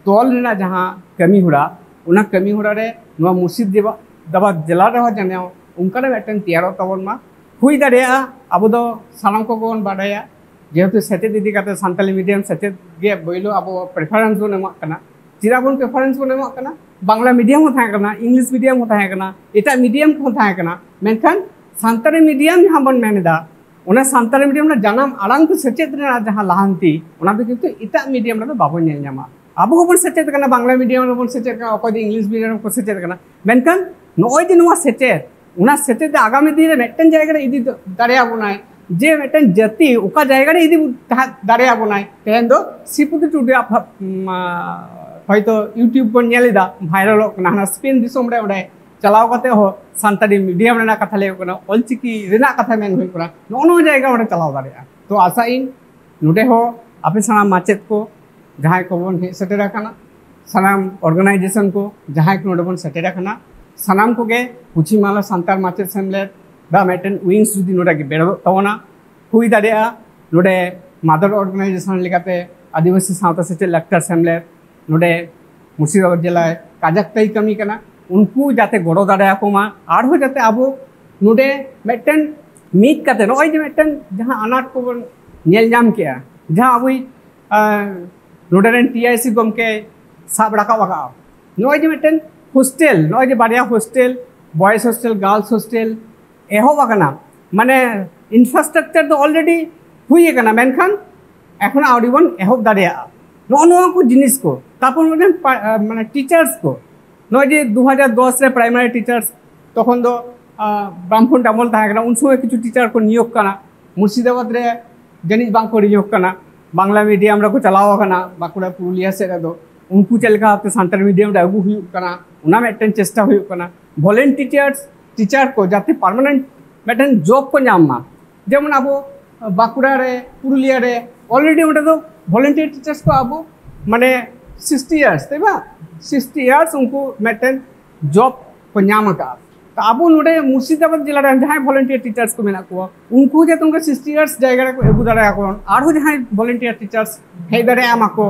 ᱛᱚᱞ ᱨᱮᱱᱟᱜ ᱡᱟᱦᱟᱸ ᱠᱟᱹᱢᱤ ᱦᱚᱨᱟ, ᱚᱱᱟ ᱠᱟᱹᱢᱤ ᱦᱚᱨᱟ ᱨᱮ ᱱᱚᱣᱟ ᱢᱩᱨᱥᱤᱫᱟᱵᱟᱫᱽ ᱡᱮᱞᱟ ᱨᱮᱦᱚᱸ ᱡᱮᱱᱚ ᱚᱱᱠᱟᱱᱟᱜ ᱢᱤᱫᱴᱮᱱ ᱛᱮᱭᱟᱨᱚᱜ ᱛᱟᱵᱚᱱ ᱢᱟ᱾ ᱦᱩᱭ ᱫᱟᱲᱮᱭᱟᱜᱼᱟ, ᱟᱵᱚ ᱫᱚ ᱥᱟᱱᱟᱢ ᱠᱚᱜᱮ ᱵᱚᱱ ᱵᱟᱰᱟᱭᱟ, ᱡᱮᱦᱮᱛᱩ ᱥᱮᱪᱮᱫ ᱤᱫᱤ ᱠᱟᱛᱮ ᱥᱟᱱᱛᱟᱞᱤ ᱢᱤᱰᱤᱭᱟᱢ ᱥᱮᱪᱮᱫ ᱜᱮ ᱯᱳᱭᱞᱳ ᱟᱵᱚ ᱯᱨᱮᱯᱷᱟᱨᱮᱱᱥ ᱵᱚᱱ ᱮᱢᱟᱜ ᱠᱟᱱᱟ᱾ ᱪᱮᱫᱟᱜ ᱵᱚᱱ ᱯᱨᱮᱯᱷᱟᱨᱮᱱᱥ ᱵᱚᱱ ᱮᱢᱟᱜ ᱠᱟᱱᱟ? ᱵᱟᱝᱞᱟ ᱢᱤᱰᱤᱭᱟᱢ ᱦᱚᱸ ᱛᱟᱦᱮᱸ ᱠᱟᱱᱟ, ᱤᱝᱞᱤᱥ ᱢᱤᱰᱤᱭᱟᱢ ᱦᱚᱸ ᱛᱟᱦᱮᱸ ᱠᱟᱱᱟ, ᱮᱴᱟᱜ ᱢᱤᱰᱤᱭᱟᱢ ᱠᱚᱦᱚᱸ ᱛᱟᱦᱮᱸ ᱠᱟᱱᱟ, ᱢᱮᱱᱠᱷᱟᱱ ᱥᱟᱱᱛᱟᱲᱤ ᱢᱤᱰᱤᱭᱟᱢ ᱡᱟᱦᱟᱸ ᱵᱚᱱ ᱢᱮᱱ ᱮᱫᱟ, ᱚᱱᱟ ᱥᱟᱱᱛᱟᱲᱤ ᱢᱤᱰᱤᱭᱟᱢ ᱨᱮᱱᱟᱜ ᱡᱟᱱᱟᱢ ᱟᱲᱟᱝ ᱛᱮ ᱥᱮᱪᱮᱫ ᱨᱮᱱᱟᱜ ᱡᱟᱦᱟᱸ ᱞᱟᱦᱟᱱᱛᱤ, ᱚᱱᱟ ᱫᱚ ᱠᱤᱱᱛᱩ ᱮᱴᱟᱜ ᱢᱤᱰᱤᱭᱟᱢ ᱨᱮᱫᱚ ᱵᱟᱵᱚᱱ ᱧᱮᱞ ᱧᱟᱢᱟ᱾ ᱟᱵᱚ ᱦᱚᱸᱵᱚᱱ ᱥᱮᱪᱮᱫ ᱠᱟᱱᱟ, ᱵᱟᱝᱞᱟ ᱢᱤᱰᱤᱭᱟᱢ ᱨᱮᱵᱚᱱ ᱥᱮᱪᱮᱫ ᱠᱟᱱᱟ, ᱚᱠᱚᱭ ᱫᱚ ᱤᱝᱞᱤᱥ ᱢᱤᱰᱤᱭᱟᱢ ᱨᱮᱠᱚ ᱥᱮᱪᱮᱫ ᱠᱟᱱᱟ, ᱢᱮᱱᱠᱷᱟᱱ ᱱᱚᱜᱼᱚᱭ ᱡᱮ ᱱᱚᱣᱟ ᱥᱮᱪᱮᱫ, ᱚᱱᱟ ᱥᱮᱪᱮᱫ ᱫᱚ ᱟᱜᱟᱢᱤ ᱫᱤᱱ ᱨᱮ ᱢᱤᱫᱴᱮᱱ ᱡᱟᱭᱜᱟ ᱨᱮ ᱤᱫᱤ ᱫᱟᱲᱮᱭᱟᱵᱚᱱᱟᱭ, ᱡᱮ ᱢᱤᱫᱴᱮᱱ ᱡᱟᱹᱛᱤ ᱚᱠᱟ ᱡᱟᱭᱜᱟ ᱨᱮ ᱤᱫᱤ ᱛᱟᱦᱮᱸ ᱫᱟᱲᱮᱭᱟᱵᱚᱱᱟᱭ᱾ ᱛᱮᱦᱮᱧ ᱫᱚ ᱥᱨᱤᱯᱚᱛᱤ ᱴᱩᱰᱩᱣᱟᱜ ᱯᱷᱟ-, ᱢᱟ-, ᱦᱚᱭᱛᱳ YouTube ᱵᱚᱱ ᱧᱮᱞ ᱮᱫᱟ, ᱵᱷᱟᱭᱨᱟᱞᱚᱜ ᱠᱟᱱᱟ, ᱦᱟᱱᱟ ᱥᱯᱮᱱ ᱫᱤᱥᱚᱢ ᱨᱮ ᱚᱸᱰᱮ ᱪᱟᱞᱟᱣ ᱠᱟᱛᱮ ᱦᱚᱸ ᱥᱟᱱᱛᱟᱲᱤ ᱢᱤᱰᱤᱭᱟᱢ ᱨᱮᱱᱟᱜ ᱠᱟᱛᱷᱟ ᱞᱟᱹᱭ ᱦᱩᱭᱩᱜ ᱠᱟᱱᱟ, ᱚᱞᱪᱤᱠᱤ ᱨᱮᱱᱟᱜ ᱠᱟᱛᱷᱟ ᱢᱮᱱ ᱦᱩᱭᱩᱜ ᱠᱟᱱᱟ, ᱱᱚᱜᱼᱚ ᱱᱚᱣᱟ ᱡᱟᱭᱜᱟ ᱚᱸᱰᱮ ᱪᱟᱞᱟᱣ ᱫᱟᱲᱮᱭᱟᱜᱼᱟ᱾ ᱛᱚ ᱟᱥᱟᱜ ᱤᱧ ᱱᱚᱰᱮ ᱦᱚᱸ ᱟᱯᱮ ᱥᱟᱱᱟᱢ ᱢᱟᱪᱮᱫ ᱠᱚ ᱡᱟᱦᱟᱸᱭ ᱠᱚᱵᱚᱱ ᱦᱮᱡ ᱥᱮᱴᱮᱨ ᱟᱠᱟᱱᱟ, ᱥᱟᱱᱟᱢ ᱚᱨᱜᱟᱱᱟᱭᱡᱮᱥᱚᱱ ᱠᱚ ᱡᱟᱦᱟᱸᱭ ᱠᱚ ᱱᱚᱰᱮ ᱵᱚᱱ ᱥᱮᱴᱮᱨ ᱟᱠᱟᱱᱟ, ᱥᱟᱱᱟᱢ ᱠᱚᱜᱮ ᱯᱚᱪᱷᱤᱢ ᱵᱟᱝᱞᱟ ᱥᱟᱱᱛᱟᱲ ᱢᱟᱪᱮᱫ ᱥᱮᱢᱞᱮᱫ ᱫᱟ ᱢᱤᱫᱴᱮᱱ ᱩᱭᱤᱝᱥ ᱡᱩᱫᱤ ᱱᱚᱰᱮ ᱜᱮ ᱵᱮᱨᱮᱫᱚᱜ ᱛᱟᱵᱚᱱᱟ, ᱦᱩᱭ ᱫᱟᱲᱮᱭᱟᱜᱼᱟ ᱱᱚᱰᱮ ᱢᱟᱫᱟᱨ ᱚᱨᱜᱟᱱᱟᱭᱡᱮᱥᱚᱱ ᱞᱮᱠᱟᱛᱮ ᱟᱹᱫᱤᱵᱟᱹᱥᱤ ᱥᱟᱶᱛᱟ ᱥᱮᱪᱮᱫ ᱞᱟᱠᱪᱟᱨ ᱥᱮᱢᱞᱮᱫ ᱱᱚᱰᱮ ᱢᱩᱨᱥᱤᱫᱟᱵᱟᱫᱽ ᱡᱮᱞᱟᱭ ᱠᱟᱡᱟᱠ ᱛᱮᱭ ᱠᱟᱹᱢᱤ ᱠᱟᱱᱟ᱾ ᱩᱱᱠᱩ ᱡᱟᱛᱮ ᱜᱚᱲᱚ ᱫᱟᱲᱮᱭᱟᱠᱚ ᱢᱟ, ᱟᱨᱦᱚᱸ ᱡᱟᱛᱮ ᱟᱵᱚ ᱱᱚᱰᱮ ᱢᱤᱫᱴᱮᱱ ᱢᱤᱫ ᱠᱟᱛᱮ ᱱᱚᱜᱼᱚᱭ ᱡᱮ ᱢᱤᱫᱴᱮᱱ ᱡᱟᱦᱟᱸ ᱟᱱᱟᱴ ᱠᱚᱵᱚᱱ ᱧᱮᱞ ᱧᱟᱢ ᱠᱮᱜᱼᱟ, ᱡᱟᱦᱟᱸ ᱟᱵᱚᱭᱤᱡ ᱟᱨ ᱱᱚᱰᱮ ᱨᱮᱱ ᱴᱤ ᱟᱭ ᱥᱤ ᱜᱚᱢᱠᱮ ᱥᱟᱵ ᱨᱟᱠᱟᱵ ᱟᱠᱟᱫᱼᱟ᱾ ᱱᱚᱜᱼᱚᱭ ᱡᱮ ᱢᱤᱫᱴᱮᱱ ᱦᱳᱥᱴᱮᱞ, ᱱᱚᱜᱼᱚᱭ ᱡᱮ ᱵᱟᱨᱭᱟ hostel, boys hostel, girls hostel ᱮᱦᱚᱵ ᱟᱠᱟᱱᱟ, ᱢᱟᱱᱮ ᱤᱱᱯᱷᱨᱟᱥᱴᱨᱟᱠᱪᱟᱨ ᱫᱚ ᱚᱞᱨᱮᱰᱤ ᱦᱩᱭ ᱟᱠᱟᱱᱟ, ᱢᱮᱱᱠᱷᱟᱱ ᱮᱠᱷᱚᱱ ᱟᱹᱣᱨᱤ ᱵᱚᱱ ᱮᱦᱚᱵ ᱫᱟᱲᱮᱭᱟᱜᱼᱟ᱾ ᱱᱚᱜᱼᱚ ᱱᱚᱣᱟ ᱠᱚ ᱡᱤᱱᱤᱥ ᱠᱚ, ᱛᱟᱨᱯᱚᱨ ᱢᱤᱫᱴᱮᱱ ᱯᱟ-, ᱟᱨ ᱢᱟᱱᱮ ᱴᱤᱪᱟᱨᱥ ᱠᱚ, ᱱᱚᱜᱼᱚᱭ ᱡᱮ ᱫᱩ ᱦᱟᱡᱟᱨ ᱫᱚᱥ ᱨᱮ ᱯᱨᱟᱭᱢᱟᱨᱤ ᱴᱤᱪᱟᱨᱥ, ᱛᱚᱠᱷᱚᱱ ᱫᱚ ᱟᱨ, ᱵᱟᱢᱯᱷᱨᱚᱱᱴ ᱟᱢᱚᱞ ᱛᱟᱦᱮᱸ ᱠᱟᱱᱟ, ᱩᱱ ᱥᱚᱢᱚᱭ ᱠᱤᱪᱷᱩ ᱴᱤᱪᱟᱨ ᱠᱚ ᱱᱤᱭᱳᱜᱽ ᱠᱟᱱᱟ᱾ ᱢᱩᱨᱥᱤᱫᱟᱵᱟᱫᱽ ᱨᱮ ᱡᱟᱹᱱᱤᱡ ᱵᱟᱝ ᱠᱚ ᱱᱤᱭᱳᱜᱽ ᱠᱟᱱᱟ, ᱵᱟᱝᱞᱟ ᱢᱤᱰᱤᱭᱟᱢ ᱨᱮᱠᱚ ᱪᱟᱞᱟᱣ ᱟᱠᱟᱱᱟ ᱵᱟᱸᱠᱩᱲᱟ ᱯᱩᱨᱩᱞᱤᱭᱟ ᱥᱮᱫ ᱨᱮᱫᱚ᱾ ᱩᱱᱠᱩ ᱪᱮᱫ ᱞᱮᱠᱟ ᱵᱷᱟᱵᱛᱮ ᱥᱟᱱᱛᱟᱲᱤ ᱢᱤᱰᱤᱭᱟᱢ ᱨᱮ ᱟᱹᱜᱩ ᱦᱩᱭᱩᱜ ᱠᱟᱱᱟ, ᱚᱱᱟ ᱢᱤᱫᱴᱮᱱ ᱪᱮᱥᱴᱟ ᱦᱩᱭᱩᱜ ᱠᱟᱱᱟ᱾ ᱵᱷᱚᱞᱮᱱᱴᱤᱭᱟᱨᱥ ᱴᱤᱪᱟᱨ ᱠᱚ ᱡᱟᱛᱮ ᱯᱟᱨᱢᱟᱱᱮᱱᱴ ᱢᱤᱫᱴᱮᱱ ᱡᱚᱵ ᱠᱚ ᱧᱟᱢ ᱢᱟ᱾ ᱡᱮᱢᱚᱱ ᱟᱵᱚ ᱵᱟᱸᱠᱩᱲᱟ ᱨᱮ, ᱯᱩᱨᱩᱞᱤᱭᱟ ᱨᱮ ᱚᱞᱨᱮᱰᱤ ᱚᱸᱰᱮ ᱫᱚ ᱵᱷᱚᱞᱮᱱᱴᱤᱭᱟᱨ ᱴᱤᱪᱟᱨᱥ ᱠᱚ ᱟᱵᱚ ᱢᱟᱱᱮ ᱥᱤᱠᱥᱴᱤ ᱤᱭᱟᱨᱥ, ᱛᱟᱭ ᱵᱟ? ᱥᱤᱠᱥᱴᱤ ᱤᱭᱟᱨᱥ ᱩᱱᱠᱩ ᱢᱤᱫᱴᱮᱱ ᱡᱚᱵ ᱠᱚ ᱧᱟᱢ ᱟᱠᱟᱫᱼᱟ᱾ ᱛᱚ ᱟᱵᱚ ᱱᱚᱰᱮ ᱢᱩᱨᱥᱤᱫᱟᱵᱟᱫᱽ ᱡᱮᱞᱟ ᱨᱮᱱ ᱡᱟᱦᱟᱸᱭ ᱵᱷᱚᱞᱮᱱᱴᱤᱭᱟᱨ ᱴᱤᱪᱟᱨᱥ ᱠᱚ ᱢᱮᱱᱟᱜ ᱠᱚᱣᱟ, ᱩᱱᱠᱩ ᱡᱟᱛᱮ ᱚᱱᱠᱟ ᱥᱤᱠᱥᱴᱤ ᱤᱭᱟᱨᱥ ᱡᱟᱭᱜᱟ ᱨᱮᱠᱚ ᱟᱹᱜᱩ ᱫᱟᱲᱮᱭᱟᱠᱚ, ᱟᱨᱦᱚᱸ ᱡᱟᱦᱟᱸᱭ ᱵᱷᱚᱞᱮᱱᱴᱤᱭᱟᱨ ᱴᱤᱪᱟᱨᱥ ᱦᱮᱡ ᱫᱟᱲᱮᱭᱟᱜ ᱢᱟᱠᱚ᱾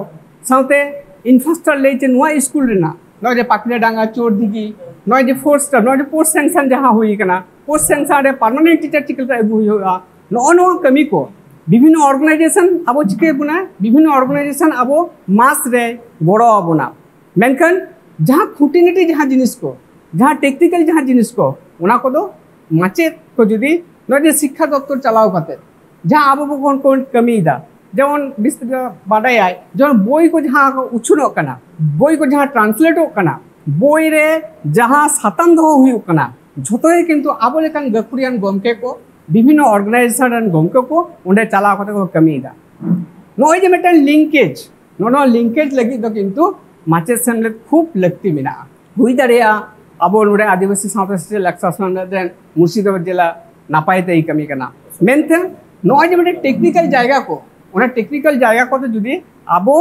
ᱥᱟᱶᱛᱮ ᱤᱱᱯᱷᱨᱟᱥᱴᱨᱟᱠᱪᱟᱨ ᱞᱟᱹᱭ ᱪᱮ ᱱᱚᱣᱟ ᱥᱠᱩᱞ ᱨᱮᱱᱟᱜ ᱱᱚᱜᱼᱚᱭ ᱡᱮ ᱯᱟᱠᱲᱟ ᱰᱟᱸᱜᱟ, ᱪᱳᱨᱫᱤᱜᱷᱤ, ᱱᱚᱜᱼᱚᱭ ᱡᱮ ᱯᱳᱥᱴ, ᱱᱚᱜᱼᱚᱭ ᱡᱮ ᱯᱳᱥᱴ ᱥᱮᱝᱥᱚᱱ ᱡᱟᱦᱟᱸ ᱦᱩᱭ ᱠᱟᱱᱟ, ᱯᱳᱥᱴ ᱥᱮᱝᱥᱚᱱ ᱨᱮ ᱯᱟᱨᱢᱟᱱᱮᱱᱴ ᱴᱤᱪᱟᱨ ᱪᱤᱠᱟᱹ ᱞᱮᱠᱟ ᱟᱹᱜᱩ ᱦᱩᱭᱩᱜᱼᱟ, ᱱᱚᱜᱼᱚ ᱱᱚᱣᱟ ᱠᱟᱹᱢᱤ ᱠᱚ ᱵᱤᱵᱷᱤᱱᱱᱚ ᱚᱨᱜᱟᱱᱟᱭᱡᱮᱥᱚᱱ ᱟᱵᱚ ᱪᱤᱠᱟᱹ ᱵᱚᱱᱟ, ᱵᱤᱵᱷᱤᱱᱱᱚ ᱚᱨᱜᱟᱱᱟᱭᱡᱮᱥᱚᱱ ᱟᱵᱚ ᱢᱟᱥ ᱨᱮ ᱜᱚᱲᱚ ᱟᱵᱚᱱᱟ᱾ ᱢᱮᱱᱠᱷᱟᱱ ᱡᱟᱦᱟᱸ ᱠᱷᱩᱸᱴᱤᱱᱟᱹᱴᱤ ᱡᱟᱦᱟᱸ ᱡᱤᱱᱤᱥ ᱠᱚ, ᱡᱟᱦᱟᱸ ᱴᱮᱠᱱᱤᱠᱮᱞ ᱡᱟᱦᱟᱸ ᱡᱤᱱᱤᱥ ᱠᱚ, ᱚᱱᱟ ᱠᱚᱫᱚ ᱢᱟᱪᱮᱫ ᱠᱚ ᱡᱩᱫᱤ ᱱᱚᱜᱼᱚᱭ ᱡᱮ ᱥᱤᱠᱠᱷᱟ ᱫᱚᱯᱛᱚᱨ ᱪᱟᱞᱟᱣ ᱠᱟᱛᱮ ᱡᱟᱦᱟᱸ ᱟᱵᱚ ᱵᱚᱱ ᱠᱚ ᱠᱟᱹᱢᱤᱭᱮᱫᱟ, ᱡᱮᱢᱚᱱ ᱵᱤᱥᱛᱟᱨ ᱵᱟᱰᱟᱭᱟᱭ, ᱡᱮᱢᱚᱱ ᱵᱳᱭ ᱠᱚ ᱡᱟᱦᱟᱸ ᱠᱚ ᱩᱪᱷᱩᱱᱚᱜ ᱠᱟᱱᱟ, ᱵᱳᱭ ᱠᱚ ᱡᱟᱦᱟᱸ ᱴᱨᱟᱱᱥᱞᱮᱴᱚᱜ ᱠᱟᱱᱟ, ᱵᱳᱭ ᱨᱮ ᱡᱟᱦᱟᱸ ᱥᱟᱛᱟᱢ ᱫᱚᱦᱚ ᱦᱩᱭᱩᱜ ᱠᱟᱱᱟ, ᱡᱷᱚᱛᱚ ᱜᱮ ᱠᱤᱱᱛᱩ ᱟᱵᱚ ᱞᱮᱠᱟᱱ ᱜᱟᱹᱠᱷᱩᱲᱤᱭᱟᱱ ᱜᱚᱢᱠᱮ ᱠᱚ, ᱵᱤᱵᱷᱤᱱᱱᱚ ᱚᱨᱜᱟᱱᱟᱭᱡᱮᱥᱚᱱ ᱨᱮᱱ ᱜᱚᱢᱠᱮ ᱠᱚ ᱚᱸᱰᱮ ᱪᱟᱞᱟᱣ ᱠᱟᱛᱮ ᱠᱚ ᱠᱟᱹᱢᱤᱭᱮᱫᱟ᱾ ᱱᱚᱜᱼᱚᱭ ᱡᱮ ᱢᱤᱫᱴᱮᱱ ᱞᱤᱝᱠᱮᱡᱽ, ᱱᱚᱜᱼᱚ ᱱᱚᱣᱟ ᱞᱤᱝᱠᱮᱡᱽ ᱞᱟᱹᱜᱤᱫ ᱫᱚ ᱠᱤᱱᱛᱩ ᱢᱟᱪᱮᱫ ᱥᱮᱢᱞᱮᱫ ᱠᱷᱩᱵ ᱞᱟᱹᱠᱛᱤ ᱢᱮᱱᱟᱜᱼᱟ᱾ ᱦᱩᱭ ᱫᱟᱲᱮᱭᱟᱜᱼᱟ ᱟᱵᱚ ᱱᱚᱰᱮ ᱟᱹᱫᱤᱵᱟᱹᱥᱤ ᱥᱟᱶᱛᱟ ᱥᱮᱪᱮᱫ ᱞᱟᱠᱪᱟᱨ ᱥᱮᱢᱞᱮᱫ ᱨᱮᱱ ᱢᱩᱨᱥᱤᱫᱟᱵᱟᱫᱽ ᱡᱮᱞᱟ ᱱᱟᱯᱟᱭ ᱛᱮᱭ ᱠᱟᱹᱢᱤ ᱠᱟᱱᱟ, ᱢᱮᱱᱛᱮ ᱱᱚᱜᱼᱚᱭ ᱡᱮ ᱢᱤᱫᱴᱮᱱ ᱴᱮᱠᱱᱤᱠᱮᱞ ᱡᱟᱭᱜᱟ ᱠᱚ, ᱚᱱᱟ ᱴᱮᱠᱱᱤᱠᱮᱞ ᱡᱟᱭᱜᱟ ᱠᱚᱫᱚ ᱡᱩᱫᱤ ᱟᱵᱚ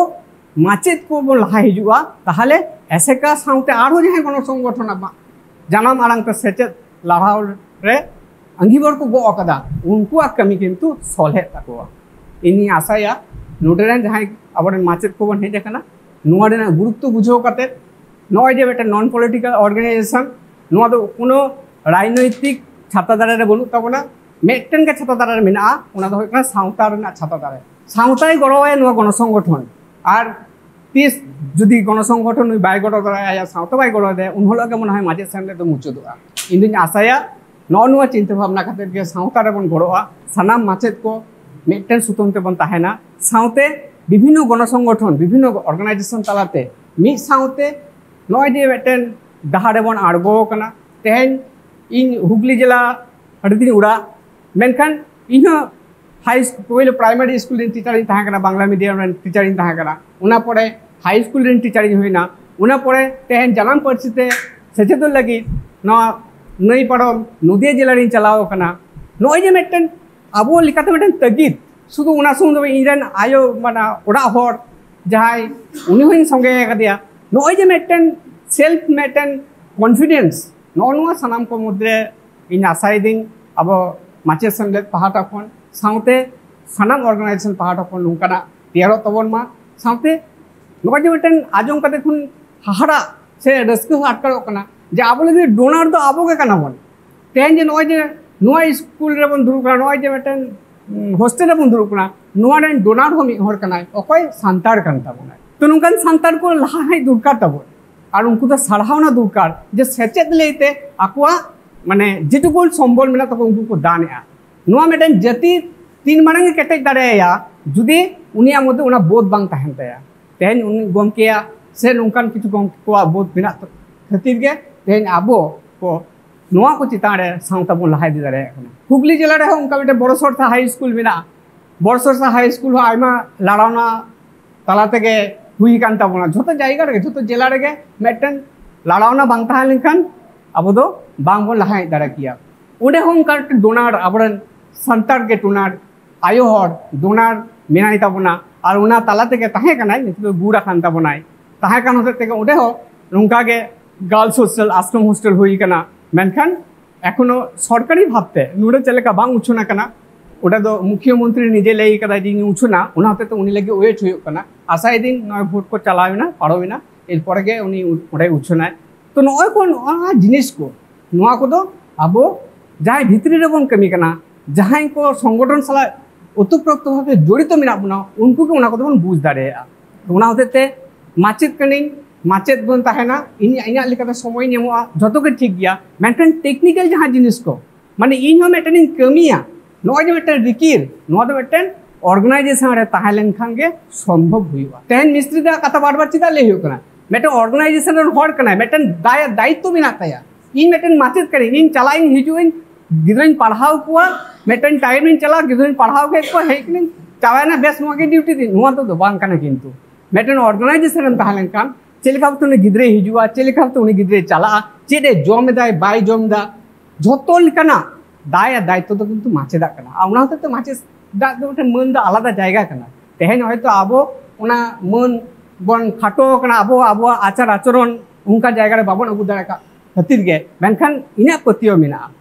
ᱢᱟᱪᱮᱫ ᱠᱚᱵᱚᱱ ᱞᱟᱦᱟ ᱦᱤᱡᱩᱜᱼᱟ, ᱛᱟᱦᱚᱞᱮ ᱮᱥᱮᱠᱟ ᱥᱟᱶᱛᱮ ᱟᱨᱦᱚᱸ ᱡᱟᱦᱟᱸᱭ ᱜᱚᱱᱚ ᱥᱚᱝᱜᱚᱴᱷᱚᱱ ᱟᱵᱚ ᱡᱟᱱᱟᱢ ᱟᱲᱟᱝ ᱛᱮ ᱥᱮᱪᱮᱫ ᱞᱟᱲᱦᱟᱣ ᱨᱮ ᱟᱸᱜᱤᱵᱷᱟᱨ ᱠᱚ ᱜᱚᱜ ᱟᱠᱟᱫᱟ, ᱩᱱᱠᱩᱣᱟᱜ ᱠᱟᱹᱢᱤ ᱠᱤᱱᱛᱩ ᱥᱚᱞᱦᱮᱜ ᱛᱟᱠᱚᱣᱟ᱾ ᱤᱧᱤᱧ ᱟᱥᱟᱭᱟ ᱱᱚᱰᱮ ᱨᱮᱱ ᱡᱟᱦᱟᱸᱭ ᱟᱵᱚᱨᱮᱱ ᱢᱟᱪᱮᱫ ᱠᱚᱵᱚᱱ ᱦᱮᱡ ᱟᱠᱟᱱᱟ, ᱱᱚᱣᱟ ᱨᱮᱱᱟᱜ ᱜᱩᱨᱩᱛᱛᱚ ᱵᱩᱡᱷᱟᱹᱣ ᱠᱟᱛᱮ ᱱᱚᱜᱼᱚᱭ ᱡᱮ ᱢᱤᱫᱴᱮᱱ non political organization, ᱱᱚᱣᱟ ᱫᱚ ᱠᱳᱱᱳ ᱨᱟᱡᱽᱱᱳᱭᱛᱤᱠ ᱪᱷᱟᱛᱟ ᱫᱟᱨᱮ ᱨᱮ ᱵᱟᱹᱱᱩᱜ ᱛᱟᱵᱚᱱᱟ, ᱢᱤᱫᱴᱮᱱ ᱜᱮ ᱪᱷᱟᱛᱟ ᱫᱟᱨᱮ ᱨᱮ ᱢᱮᱱᱟᱜᱼᱟ, ᱚᱱᱟ ᱫᱚ ᱦᱩᱭᱩᱜ ᱠᱟᱱᱟ ᱥᱟᱶᱛᱟ ᱨᱮᱱᱟᱜ ᱪᱷᱟᱛᱟ ᱫᱟᱨᱮ᱾ ᱥᱟᱶᱛᱟᱭ ᱜᱚᱲᱚᱣᱟᱭᱟ ᱱᱚᱣᱟ ᱜᱚᱱᱚ ᱥᱚᱝᱜᱚᱴᱷᱚᱱ, ᱟᱨ ᱛᱤᱥ ᱡᱩᱫᱤ ᱜᱚᱱᱚ ᱥᱚᱝᱜᱚᱴᱷᱚᱱ ᱱᱩᱭ ᱵᱟᱭ ᱜᱚᱲᱚ ᱫᱟᱲᱮᱭᱟᱭᱟ, ᱥᱟᱶᱛᱟ ᱵᱟᱭ ᱜᱚᱲᱚ ᱫᱟᱲᱮᱭᱟᱭᱟ, ᱩᱱ ᱦᱤᱞᱳᱜ ᱜᱮ ᱢᱚᱱᱮ ᱦᱚᱭ ᱢᱟᱪᱮᱫ ᱥᱮᱢᱞᱮᱫ ᱫᱚ ᱢᱩᱪᱟᱹᱫᱚᱜᱼᱟ᱾ ᱤᱧ ᱫᱩᱧ ᱟᱥᱟᱭᱟ ᱱᱚᱜᱼᱚ ᱱᱚᱣᱟ ᱪᱤᱱᱛᱟᱹ ᱵᱷᱟᱵᱽᱱᱟ ᱠᱟᱛᱮᱫ ᱜᱮ ᱥᱟᱶᱛᱟ ᱨᱮᱵᱚᱱ ᱜᱚᱲᱚᱜᱼᱟ, ᱥᱟᱱᱟᱢ ᱢᱟᱪᱮᱫ ᱠᱚ ᱢᱤᱫᱴᱮᱱ ᱥᱩᱛᱟᱹᱢ ᱛᱮᱵᱚᱱ ᱛᱟᱦᱮᱱᱟ, ᱥᱟᱶᱛᱮ ᱵᱤᱵᱷᱤᱱᱱᱚ ᱜᱚᱱᱚ ᱥᱚᱝᱜᱚᱴᱷᱚᱱ, ᱵᱤᱵᱷᱤᱱᱱᱚ organization ᱛᱟᱞᱟᱛᱮ ᱢᱤᱫ ᱥᱟᱶᱛᱮ ᱱᱚᱜᱼᱚᱭ ᱡᱮ ᱢᱤᱫᱴᱮᱱ ᱰᱟᱦᱟᱨ ᱨᱮᱵᱚᱱ ᱟᱬᱜᱚ ᱟᱠᱟᱱᱟ᱾ ᱛᱮᱦᱮᱧ ᱤᱧ ᱦᱩᱜᱽᱞᱤ ᱡᱮᱞᱟ ᱟᱹᱰᱤ ᱫᱤᱱ ᱚᱲᱟᱜ, ᱢᱮᱱᱠᱷᱟᱱ ᱤᱧᱦᱚᱸ ᱦᱟᱭ ᱯᱳᱭᱞᱳ ᱯᱨᱟᱭᱢᱟᱨᱤ ᱥᱠᱩᱞ ᱨᱮᱱ ᱴᱤᱪᱟᱨ ᱤᱧ ᱛᱟᱦᱮᱸ ᱠᱟᱱᱟ, ᱵᱟᱝᱞᱟ ᱢᱤᱰᱤᱭᱟᱢ ᱨᱮᱱ ᱴᱤᱪᱟᱨ ᱤᱧ ᱛᱟᱦᱮᱸ ᱠᱟᱱᱟ, ᱚᱱᱟ ᱯᱚᱨᱮ ᱦᱟᱭ ᱥᱠᱩᱞ ᱨᱮᱱ ᱴᱤᱪᱟᱨ ᱤᱧ ᱦᱩᱭᱱᱟ, ᱚᱱᱟ ᱯᱚᱨᱮ ᱛᱮᱦᱮᱧ ᱡᱟᱱᱟᱢ ᱯᱟᱹᱨᱥᱤ ᱛᱮ ᱥᱮᱪᱮᱫᱚᱜ ᱞᱟᱹᱜᱤᱫ ᱱᱚᱣᱟ ᱱᱟᱹᱭ ᱯᱟᱨᱚᱢ ᱱᱚᱫᱤᱭᱟ ᱡᱮᱞᱟ ᱨᱤᱧ ᱪᱟᱞᱟᱣ ᱟᱠᱟᱱᱟ᱾ ᱱᱚᱜᱼᱚᱭ ᱡᱮ ᱢᱤᱫᱴᱮᱱ ᱟᱵᱚ ᱞᱮᱠᱟᱛᱮ ᱢᱤᱫᱴᱮᱱ ᱛᱟᱹᱜᱤᱫ, ᱥᱩᱫᱷᱩ ᱚᱱᱟ ᱥᱩᱢᱩᱝ ᱫᱚ ᱵᱟᱝ, ᱤᱧ ᱨᱮᱱ ᱟᱭᱳ ᱢᱟᱱᱮ ᱚᱲᱟᱜ ᱦᱚᱲ ᱡᱟᱦᱟᱸᱭ, ᱩᱱᱤ ᱦᱚᱸᱧ ᱥᱚᱸᱜᱮ ᱟᱠᱟᱫᱮᱭᱟ᱾ ᱱᱚᱜᱼᱚᱭ ᱡᱮ ᱢᱤᱫᱴᱮᱱ ᱥᱮᱞᱯ ᱢᱤᱫᱴᱮᱱ ᱠᱚᱱᱯᱷᱤᱰᱮᱱᱥ, ᱱᱚᱜᱼᱚ ᱱᱚᱣᱟ ᱥᱟᱱᱟᱢ ᱠᱚ ᱢᱩᱫᱽᱨᱮ ᱤᱧ ᱟᱥᱟᱭᱮᱫᱟᱹᱧ ᱟᱵᱚ ᱢᱟᱪᱮᱫ ᱥᱮᱢᱞᱮᱫ ᱯᱟᱦᱴᱟ ᱠᱷᱚᱱ ᱥᱟᱶᱛᱮ ᱥᱟᱱᱟᱢ ᱚᱨᱜᱟᱱᱟᱭᱡᱮᱥᱚᱱ ᱯᱟᱦᱴᱟ ᱠᱷᱚᱱ ᱱᱚᱝᱠᱟᱱᱟᱜ ᱛᱮᱭᱟᱨᱚᱜ ᱛᱟᱵᱚᱱ ᱢᱟ᱾ ᱥᱟᱶᱛᱮ ᱱᱚᱜᱼᱚᱭ ᱡᱮ ᱢᱤᱫᱴᱮᱱ ᱟᱸᱡᱚᱢ ᱠᱟᱛᱮ ᱠᱷᱚᱱ ᱦᱟᱦᱟᱲᱟᱜ ᱥᱮ ᱨᱟᱹᱥᱠᱟᱹ ᱦᱚᱸ ᱟᱴᱠᱟᱨᱚᱜ ᱠᱟᱱᱟ ᱡᱮ ᱟᱵᱚ ᱞᱟᱹᱜᱤᱫ ᱰᱳᱱᱟᱨ ᱫᱚ ᱟᱵᱚ ᱜᱮ ᱠᱟᱱᱟ ᱵᱚᱱ᱾ ᱛᱮᱦᱮᱧ ᱡᱮ ᱱᱚᱜᱼᱚᱭ ᱡᱮ ᱱᱚᱣᱟ ᱥᱠᱩᱞ ᱨᱮᱵᱚᱱ ᱫᱩᱲᱩᱵ ᱠᱟᱱᱟ, ᱱᱚᱜᱼᱚᱭ ᱡᱮ ᱢᱤᱫᱴᱮᱱ ᱦᱳᱥᱴᱮᱞ ᱨᱮᱵᱚᱱ ᱫᱩᱲᱩᱵ ᱠᱟᱱᱟ, ᱱᱚᱣᱟ ᱨᱮᱱ ᱰᱳᱱᱟᱨ ᱦᱚᱸ ᱢᱤᱫ ᱦᱚᱲ ᱠᱟᱱᱟᱭ, ᱚᱠᱚᱭ? ᱥᱟᱱᱛᱟᱲ ᱠᱟᱱ ᱛᱟᱵᱚᱱᱟᱭ᱾ ᱛᱚ ᱱᱚᱝᱠᱟᱱ ᱥᱟᱱᱛᱟᱲ ᱠᱚ ᱞᱟᱦᱟ ᱦᱮᱡ ᱫᱚᱨᱠᱟᱨ ᱛᱟᱵᱚᱱ, ᱟᱨ ᱩᱱᱠᱩ ᱫᱚ ᱥᱟᱨᱦᱟᱣᱱᱟ ᱫᱚᱨᱠᱟᱨ ᱡᱮ ᱥᱮᱪᱮᱫ ᱞᱟᱹᱭᱛᱮ ᱟᱠᱚᱣᱟᱜ ᱢᱟᱱᱮ ᱡᱮᱴᱩᱠᱩ ᱥᱚᱢᱵᱚᱞ ᱢᱮᱱᱟᱜ ᱛᱟᱠᱚᱣᱟ ᱩᱱᱠᱩ ᱠᱚ ᱫᱟᱱᱮᱜᱼᱟ᱾ ᱱᱚᱣᱟ ᱢᱤᱫᱴᱮᱱ ᱡᱟᱹᱛᱤ ᱛᱤᱱ ᱢᱟᱨᱟᱝ ᱮ ᱠᱮᱴᱮᱡ ᱫᱟᱲᱮᱭᱟᱭᱟ ᱡᱩᱫᱤ ᱩᱱᱤᱭᱟᱜ ᱢᱚᱫᱽᱫᱷᱮ ᱚᱱᱟ ᱵᱳᱫᱷ ᱵᱟᱝ ᱛᱟᱦᱮᱱ ᱛᱟᱭᱟ᱾ ᱛᱮᱦᱮᱧ ᱩᱱᱤ ᱜᱚᱢᱠᱮᱭᱟᱜ ᱥᱮ ᱱᱚᱝᱠᱟᱱ ᱠᱤᱪᱷᱩ ᱜᱚᱢᱠᱮ ᱠᱚᱣᱟᱜ ᱵᱳᱫᱷ ᱢᱮᱱᱟᱜ ᱠᱷᱟᱹᱛᱤᱨ ᱜᱮ ᱛᱮᱦᱮᱧ ᱟᱵᱚ ᱠᱚ ᱱᱚᱣᱟ ᱠᱚ ᱪᱮᱛᱟᱱ ᱨᱮ ᱥᱟᱶᱛᱟ ᱵᱚᱱ ᱞᱟᱦᱟ ᱤᱫᱤ ᱫᱟᱲᱮᱭᱟᱜ ᱠᱟᱱᱟ᱾ ᱦᱩᱜᱽᱞᱤ ᱡᱮᱞᱟ ᱨᱮᱦᱚᱸ ᱚᱱᱠᱟ ᱢᱤᱫᱴᱮᱱ ᱵᱚᱲᱚ ᱥᱚᱨᱥᱟ ᱦᱟᱭ ᱥᱠᱩᱞ ᱢᱮᱱᱟᱜᱼᱟ᱾ ᱵᱚᱲᱚ ᱥᱚᱨᱥᱟ ᱦᱟᱭ ᱥᱠᱩᱞ ᱦᱚᱸ ᱟᱭᱢᱟ ᱞᱟᱲᱟᱣᱱᱟ ᱛᱟᱞᱟ ᱛᱮᱜᱮ ᱦᱩᱭ ᱟᱠᱟᱱ ᱛᱟᱵᱚᱱᱟ᱾ ᱡᱷᱚᱛᱚ ᱡᱟᱭᱜᱟ ᱨᱮᱜᱮ, ᱡᱷᱚᱛᱚ ᱡᱮᱞᱟ ᱨᱮᱜᱮ ᱢᱤᱫᱴᱮᱱ ᱞᱟᱲᱟᱣᱱᱟ ᱵᱟᱝ ᱛᱟᱦᱮᱸ ᱞᱮᱱᱠᱷᱟᱱ ᱟᱵᱚ ᱫᱚ ᱵᱟᱝ ᱵᱚᱱ ᱞᱟᱦᱟ ᱦᱮᱡ ᱫᱟᱲᱮ ᱠᱮᱭᱟ᱾ ᱚᱸᱰᱮ ᱦᱚᱸ ᱚᱱᱠᱟ ᱢᱤᱫᱴᱮᱱ ᱰᱳᱱᱟᱨ, ᱟᱵᱚᱨᱮᱱ ᱥᱟᱱᱛᱟᱲ ᱜᱮ ᱰᱳᱱᱟᱨ, ᱟᱭᱳ ᱦᱚᱲ ᱰᱳᱱᱟᱨ ᱢᱮᱱᱟᱭ ᱛᱟᱵᱚᱱᱟ, ᱟᱨ ᱚᱱᱟ ᱛᱟᱞᱟ ᱛᱮᱜᱮ ᱛᱟᱦᱮᱸ ᱠᱟᱱᱟᱭ, ᱱᱤᱛᱚᱜ ᱫᱚ ᱜᱩᱨ ᱟᱠᱟᱱ ᱛᱟᱵᱚᱱᱟᱭ᱾ ᱛᱟᱦᱮᱸ ᱠᱟᱱ ᱦᱚᱛᱮᱡ ᱛᱮᱜᱮ ᱚᱸᱰᱮ ᱦᱚᱸ ᱱᱚᱝᱠᱟ ᱜᱮ ᱜᱟᱨᱞᱥ ᱦᱳᱥᱴᱮᱞ, ᱟᱥᱨᱚᱢ ᱦᱳᱥᱴᱮᱞ ᱦᱩᱭ ᱠᱟᱱᱟ, ᱢᱮᱱᱠᱷᱟᱱ ᱮᱠᱷᱚᱱᱳ ᱥᱚᱨᱠᱟᱨᱤ ᱵᱷᱟᱵᱽᱛᱮ ᱱᱚᱰᱮ ᱪᱮᱫ ᱞᱮᱠᱟ ᱵᱟᱝ ᱩᱪᱷᱟᱹᱱ ᱟᱠᱟᱱᱟ, ᱚᱸᱰᱮ ᱫᱚ ᱢᱩᱠᱷᱭᱟᱹ ᱢᱚᱱᱛᱨᱤ ᱱᱤᱡᱮ ᱞᱟᱹᱭ ᱠᱟᱫᱟᱭ ᱡᱮ ᱤᱧ ᱩᱪᱷᱟᱹᱱᱟ, ᱚᱱᱟ ᱦᱚᱛᱮᱡ ᱛᱮ ᱩᱱᱤ ᱞᱟᱹᱜᱤᱫ ᱣᱮᱴ ᱦᱩᱭᱩᱜ ᱠᱟᱱᱟ᱾ ᱟᱥᱟᱭᱮᱫᱟᱹᱧ ᱱᱚᱜᱼᱚᱭ ᱵᱷᱳᱴ ᱠᱚ ᱪᱟᱞᱟᱣ ᱮᱱᱟ, ᱯᱟᱨᱚᱢ ᱮᱱᱟ, ᱮᱨᱯᱚᱨᱮ ᱜᱮ ᱩᱱᱤ ᱚᱸᱰᱮ ᱩᱪᱷᱟᱹᱱᱟᱭ᱾ ᱛᱚ ᱱᱚᱜᱼᱚᱭ ᱠᱚ ᱱᱚᱣᱟ ᱡᱤᱱᱤᱥ ᱠᱚ, ᱱᱚᱣᱟ ᱠᱚᱫᱚ ᱟᱵᱚ ᱡᱟᱦᱟᱸᱭ ᱵᱷᱤᱛᱨᱤ ᱨᱮᱵᱚᱱ ᱠᱟᱹᱢᱤ ᱠᱟᱱᱟ, ᱡᱟᱦᱟᱸᱭ ᱠᱚ ᱥᱚᱝᱜᱚᱴᱷᱚᱱ ᱥᱟᱞᱟᱜ ᱳᱛᱯᱨᱳᱛ ᱵᱷᱟᱵᱮ ᱡᱚᱲᱤᱛᱚ ᱢᱮᱱᱟᱜ ᱵᱚᱱᱟ, ᱩᱱᱠᱩ ᱜᱮ ᱚᱱᱟ ᱠᱚᱫᱚ ᱵᱚᱱ ᱵᱩᱡᱽ ᱫᱟᱲᱮᱭᱟᱜᱼᱟ᱾ ᱛᱚ ᱚᱱᱟ ᱦᱚᱛᱮᱡ ᱛᱮ ᱢᱟᱪᱮᱫ ᱠᱟᱹᱱᱟᱹᱧ, ᱢᱟᱪᱮᱫ ᱵᱚᱱ ᱛᱟᱦᱮᱱᱟ᱾ ᱤᱧ ᱤᱧᱟᱹᱜ ᱞᱮᱠᱟᱛᱮ ᱥᱚᱢᱚᱭ ᱧᱟᱢᱚᱜᱼᱟ, ᱡᱚᱛᱚ ᱜᱮ ᱴᱷᱤᱠ ᱜᱮᱭᱟ, ᱢᱮᱱᱠᱷᱟᱱ ᱴᱮᱠᱱᱤᱠᱮᱞ ᱡᱟᱦᱟᱸ ᱡᱤᱱᱤᱥ ᱠᱚ, ᱢᱟᱱᱮ ᱤᱧ ᱦᱚᱸ ᱢᱤᱫᱴᱮᱱᱤᱧ ᱠᱟᱹᱢᱤᱭᱟ, ᱱᱚᱜᱼᱚᱭ ᱡᱮ ᱢᱤᱫᱴᱮᱱ ᱨᱤᱠᱤᱨ, ᱱᱚᱣᱟ ᱫᱚ ᱢᱤᱫᱴᱮᱱ ᱚᱨᱜᱟᱱᱟᱭᱡᱮᱥᱚᱱ ᱨᱮ ᱛᱟᱦᱮᱸ ᱞᱮᱱᱠᱷᱟᱱ ᱜᱮ ᱥᱚᱢᱵᱷᱚᱵ ᱦᱩᱭᱩᱜᱼᱟ᱾ ᱛᱮᱦᱮᱧ ᱢᱤᱥᱛᱨᱤ ᱫᱚ ᱠᱟᱛᱷᱟ ᱵᱟᱨ ᱵᱟᱨ ᱪᱮᱫᱟᱜ ᱞᱟᱹᱭ ᱦᱩᱭᱩᱜ ᱠᱟᱱᱟ? ᱢᱤᱫᱴᱮᱱ ᱚᱨᱜᱟᱱᱟᱭᱡᱮᱥᱚᱱ ᱨᱮᱱ ᱦᱚᱲ ᱠᱟᱱᱟᱭ, ᱢᱤᱫᱴᱮᱱ ᱫᱟᱭ ᱫᱟᱭᱤᱛᱛᱚ ᱢᱮᱱᱟᱜ ᱛᱟᱭᱟ᱾ ᱤᱧ ᱢᱤᱫᱴᱮᱱ ᱢᱟᱪᱮᱫ ᱠᱟᱹᱱᱟᱹᱧ, ᱤᱧ ᱪᱟᱞᱟᱜ ᱤᱧ ᱦᱤᱡᱩᱜ ᱟᱹᱧ, ᱜᱤᱫᱽᱨᱟᱹᱧ ᱯᱟᱲᱦᱟᱣ ᱠᱚᱣᱟ, ᱢᱤᱫᱴᱮᱱ ᱴᱟᱭᱤᱢ ᱤᱧ ᱪᱟᱞᱟᱜᱼᱟ, ᱜᱤᱫᱽᱨᱟᱹᱧ ᱯᱟᱲᱦᱟᱣ ᱠᱮᱫ ᱠᱚᱣᱟ, ᱦᱮᱡ ᱠᱟᱹᱱᱟᱹᱧ, ᱪᱟᱵᱟᱭᱮᱱᱟ, ᱵᱮᱥ, ᱱᱚᱣᱟ ᱜᱮ ᱰᱤᱭᱩᱴᱤ ᱛᱤᱧ, ᱱᱚᱣᱟ ᱫᱚ ᱵᱟᱝ ᱠᱟᱱᱟ᱾ ᱠᱤᱱᱛᱩ ᱢᱤᱫᱴᱮᱱ ᱚᱨᱜᱟᱱᱟᱭᱡᱮᱥᱚᱱ ᱨᱮᱢ ᱛᱟᱦᱮᱸ ᱞᱮᱱᱠᱷᱟᱱ ᱪᱮᱫ ᱞᱮᱠᱟ ᱵᱷᱟᱵᱛᱮ ᱩᱱᱤ ᱜᱤᱫᱽᱨᱟᱹᱭ ᱦᱤᱡᱩᱜᱼᱟ, ᱪᱮᱫ ᱞᱮᱠᱟ ᱵᱷᱟᱵᱛᱮ ᱩᱱᱤ ᱜᱤᱫᱽᱨᱟᱹᱭ ᱪᱟᱞᱟᱜᱼᱟ, ᱪᱮᱫ ᱮ ᱡᱚᱢ ᱮᱫᱟᱭ ᱵᱟᱭ ᱡᱚᱢ ᱮᱫᱟ, ᱡᱷᱚᱛᱚ ᱞᱮᱠᱟᱱᱟᱜ ᱫᱟᱭ ᱟᱨ ᱫᱟᱭᱤᱛᱛᱚ ᱫᱚ ᱠᱤᱱᱛᱩ ᱢᱟᱪᱮᱫᱟᱜ ᱠᱟᱱᱟ᱾ ᱟᱨ ᱚᱱᱟ ᱦᱚᱛᱮᱡ ᱛᱮ ᱢᱟᱪᱮᱫᱟᱜ ᱫᱚ ᱢᱤᱫᱴᱮᱱ ᱢᱟᱹᱱ ᱫᱚ ᱟᱞᱟᱫᱟ ᱡᱟᱭᱜᱟ ᱠᱟᱱᱟ᱾ ᱛᱮᱦᱮᱧ ᱦᱚᱭᱛᱳ ᱟᱵᱚ ᱚᱱᱟ ᱢᱟᱹᱱ ᱵᱚᱱ ᱠᱷᱟᱴᱚ ᱟᱠᱟᱱᱟ, ᱟᱵᱚ ᱟᱵᱚᱣᱟᱜ ᱟᱪᱟᱨ ᱟᱪᱚᱨᱚᱱ ᱚᱱᱠᱟ ᱡᱟᱭᱜᱟ ᱨᱮ ᱵᱟᱵᱚᱱ ᱟᱹᱜᱩ ᱫᱟᱲᱮ ᱠᱟᱜ ᱠᱷᱟᱹᱛᱤᱨ ᱜᱮ, ᱢᱮᱱᱠᱷᱟᱱ ᱤᱧᱟᱹᱜ ᱯᱟᱹᱛᱭᱟᱹᱣ ᱢᱮᱱᱟᱜᱼᱟ,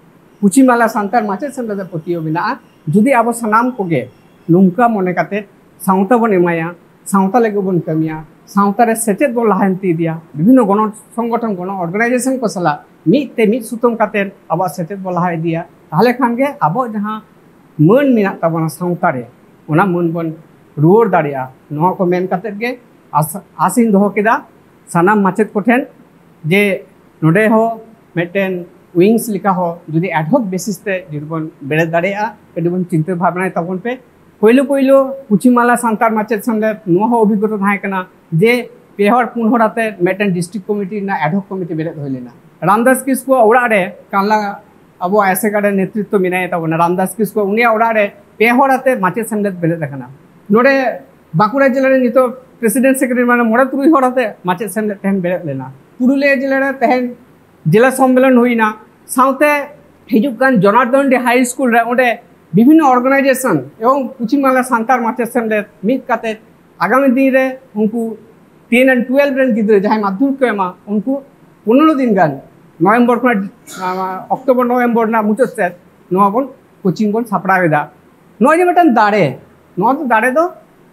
ᱯᱚᱪᱷᱤᱢ ᱵᱟᱝᱞᱟ ᱥᱟᱱᱛᱟᱲ ᱢᱟᱪᱮᱫ ᱥᱮᱢᱞᱮᱫ ᱨᱮ ᱯᱟᱹᱛᱭᱟᱹᱣ ᱢᱮᱱᱟᱜᱼᱟ᱾ ᱡᱩᱫᱤ ᱟᱵᱚ ᱥᱟᱱᱟᱢ ᱠᱚᱜᱮ ᱱᱚᱝᱠᱟ ᱢᱚᱱᱮ ᱠᱟᱛᱮ ᱥᱟᱶᱛᱟ ᱵᱚᱱ ᱮᱢᱟᱭᱟ, ᱥᱟᱶᱛᱟ ᱞᱟᱹᱜᱤᱫ ᱵᱚᱱ ᱠᱟᱹᱢᱤᱭᱟ, ᱥᱟᱶᱛᱟ ᱨᱮ ᱥᱮᱪᱮᱫ ᱵᱚᱱ ᱞᱟᱦᱟᱱᱛᱤ ᱤᱫᱤᱭᱟ, ᱵᱤᱵᱷᱤᱱᱱᱚ ᱜᱚᱱᱚ ᱥᱚᱝᱜᱚᱴᱷᱚᱱ, ᱜᱚᱱᱚ ᱚᱨᱜᱟᱱᱟᱭᱡᱮᱥᱚᱱ ᱠᱚ ᱥᱟᱞᱟᱜ ᱢᱤᱫ ᱛᱮ ᱢᱤᱫ ᱥᱩᱛᱟᱹᱢ ᱠᱟᱛᱮ ᱟᱵᱚᱣᱟᱜ ᱥᱮᱪᱮᱫ ᱵᱚᱱ ᱞᱟᱦᱟ ᱤᱫᱤᱭᱟ, ᱛᱟᱦᱚᱞᱮ ᱠᱷᱟᱱ ᱜᱮ ᱟᱵᱚᱣᱟᱜ ᱡᱟᱦᱟᱸ ᱢᱟᱹᱱ ᱢᱮᱱᱟᱜ ᱛᱟᱵᱚᱱᱟ ᱥᱟᱶᱛᱟ ᱨᱮ, ᱚᱱᱟ ᱢᱟᱹᱱ ᱵᱚᱱ ᱨᱩᱣᱟᱹᱲ ᱫᱟᱲᱮᱭᱟᱜᱼᱟ᱾ ᱱᱚᱣᱟ ᱠᱚ ᱢᱮᱱ ᱠᱟᱛᱮ ᱜᱮ ᱟᱥ-, ᱟᱥᱤᱧ ᱫᱚᱦᱚ ᱠᱮᱫᱟ ᱥᱟᱱᱟᱢ ᱢᱟᱪᱮᱫ ᱠᱚᱴᱷᱮᱱ ᱡᱮ ᱱᱚᱰᱮ ᱦᱚᱸ ᱢᱤᱫᱴᱮᱱ ᱣᱤᱝᱥ ᱞᱮᱠᱟ ᱦᱚᱸ ᱡᱩᱫᱤ ᱮᱰᱦᱚᱠ ᱵᱮᱥᱤᱥ ᱛᱮ ᱡᱩᱫᱤ ᱵᱚᱱ ᱵᱮᱨᱮᱫ ᱫᱟᱲᱮᱭᱟᱜᱼᱟ, ᱠᱟᱹᱴᱤᱡ ᱵᱚᱱ ᱪᱤᱱᱛᱟᱹ ᱵᱷᱟᱵᱽᱱᱟᱭ ᱛᱟᱵᱚᱱ ᱯᱮ᱾ ᱯᱳᱭᱞᱳ ᱯᱳᱭᱞᱳ ᱯᱚᱪᱷᱤᱢ ᱵᱟᱝᱞᱟ ᱥᱟᱱᱛᱟᱲ ᱢᱟᱪᱮᱫ ᱥᱮᱢᱞᱮᱫ ᱱᱚᱣᱟ ᱦᱚᱸ ᱚᱵᱷᱤᱜᱽᱜᱚᱛᱟ ᱛᱟᱦᱮᱸ ᱠᱟᱱᱟ ᱡᱮ ᱯᱮ ᱦᱚᱲ ᱯᱩᱱ ᱦᱚᱲ ᱟᱛᱮ ᱢᱤᱫᱴᱮᱱ ᱰᱤᱥᱴᱨᱤᱠᱴ ᱠᱚᱢᱤᱴᱤ ᱨᱮᱱᱟᱜ ᱮᱰᱦᱚᱠ ᱠᱚᱢᱤᱴᱤ ᱵᱮᱨᱮᱫ ᱦᱩᱭ ᱞᱮᱱᱟ᱾ ᱨᱟᱢᱫᱟᱥ ᱠᱤᱥᱠᱩᱣᱟᱜ ᱚᱲᱟᱜ ᱨᱮ ᱠᱟᱱᱞᱟ ᱟᱵᱚ ᱮᱥᱮᱠᱟ ᱨᱮ ᱱᱮᱛᱨᱤᱛᱵ ᱢᱮᱱᱟᱭ ᱛᱟᱵᱚᱱᱟ, ᱨᱟᱢᱫᱟᱥ ᱠᱤᱥᱠᱩ, ᱩᱱᱤᱭᱟᱜ ᱚᱲᱟᱜ ᱨᱮ ᱯᱮ ᱦᱚᱲ ᱟᱛᱮ ᱢᱟᱪᱮᱫ ᱥᱮᱢᱞᱮᱫ ᱵᱮᱨᱮᱫ ᱟᱠᱟᱱᱟ᱾ ᱱᱚᱰᱮ ᱵᱟᱸᱠᱩᱲᱟ ᱡᱮᱞᱟ ᱨᱮ ᱱᱤᱛᱚᱜ ᱯᱨᱮᱥᱤᱰᱮᱱᱴ ᱥᱮᱠᱨᱮᱴᱟᱨᱤ, ᱢᱟᱱᱮ ᱢᱚᱬᱮ ᱛᱩᱨᱩᱭ ᱦᱚᱲ ᱟᱛᱮ ᱢᱟᱪᱮᱫ ᱥᱮᱢᱞᱮᱫ ᱛᱮᱦᱮᱧ ᱵᱮᱨᱮᱫ ᱞᱮᱱᱟ᱾ ᱯᱩᱨᱩᱞᱤᱭᱟᱹ ᱡᱮᱞᱟ ᱨᱮ ᱛᱮᱦᱮᱧ ᱡᱮᱞᱟ ᱥᱚᱢᱢᱮᱞᱚᱱ ᱦᱩᱭᱱᱟ, ᱥᱟᱶᱛᱮ ᱦᱤᱡᱩᱜ ᱠᱟᱱ ᱡᱚᱱᱟᱨᱫᱚᱱᱰᱤ ᱦᱟᱭ ᱥᱠᱩᱞ ᱨᱮ ᱚᱸᱰᱮ ᱵᱤᱵᱷᱤᱱᱱᱚ ᱚᱨᱜᱟᱱᱟᱭᱡᱮᱥᱚᱱ ᱮᱵᱚᱝ ᱯᱚᱪᱷᱤᱢ ᱵᱟᱝᱞᱟ ᱥᱟᱱᱛᱟᱲ ᱢᱟᱪᱮᱫ ᱥᱮᱢᱞᱮᱫ ᱢᱤᱫ ᱠᱟᱛᱮ ᱟᱜᱟᱢᱤ ᱫᱤᱱ ᱨᱮ ᱩᱱᱠᱩ ᱴᱮᱱ ᱟᱨ ᱴᱩᱭᱮᱞᱵᱷ ᱨᱮᱱ ᱜᱤᱫᱽᱨᱟᱹ ᱡᱟᱦᱟᱸᱭ ᱢᱟᱫᱽᱫᱷᱚᱢᱤᱠ ᱠᱚ ᱮᱢᱟ, ᱩᱱᱠᱩ ᱯᱚᱱᱮᱨᱚ ᱫᱤᱱ ᱜᱟᱱ, ᱱᱚᱵᱷᱮᱢᱵᱚᱨ ᱠᱷᱚᱱᱟᱜ ᱟᱸ, ᱚᱠᱴᱳᱵᱚᱨ ᱱᱚᱵᱷᱮᱢᱵᱚᱨ ᱨᱮᱱᱟᱜ ᱢᱩᱪᱟᱹᱫ ᱥᱮᱫ ᱱᱚᱣᱟ ᱵᱚᱱ ᱠᱳᱪᱤᱝ ᱵᱚᱱ ᱥᱟᱯᱲᱟᱣ ᱮᱫᱟ᱾ ᱱᱚᱜᱼᱚᱭ ᱡᱮ ᱢᱤᱫᱴᱟᱝ ᱫᱟᱲᱮ, ᱱᱚᱣᱟ ᱫᱚ ᱫᱟᱲᱮ ᱫᱚ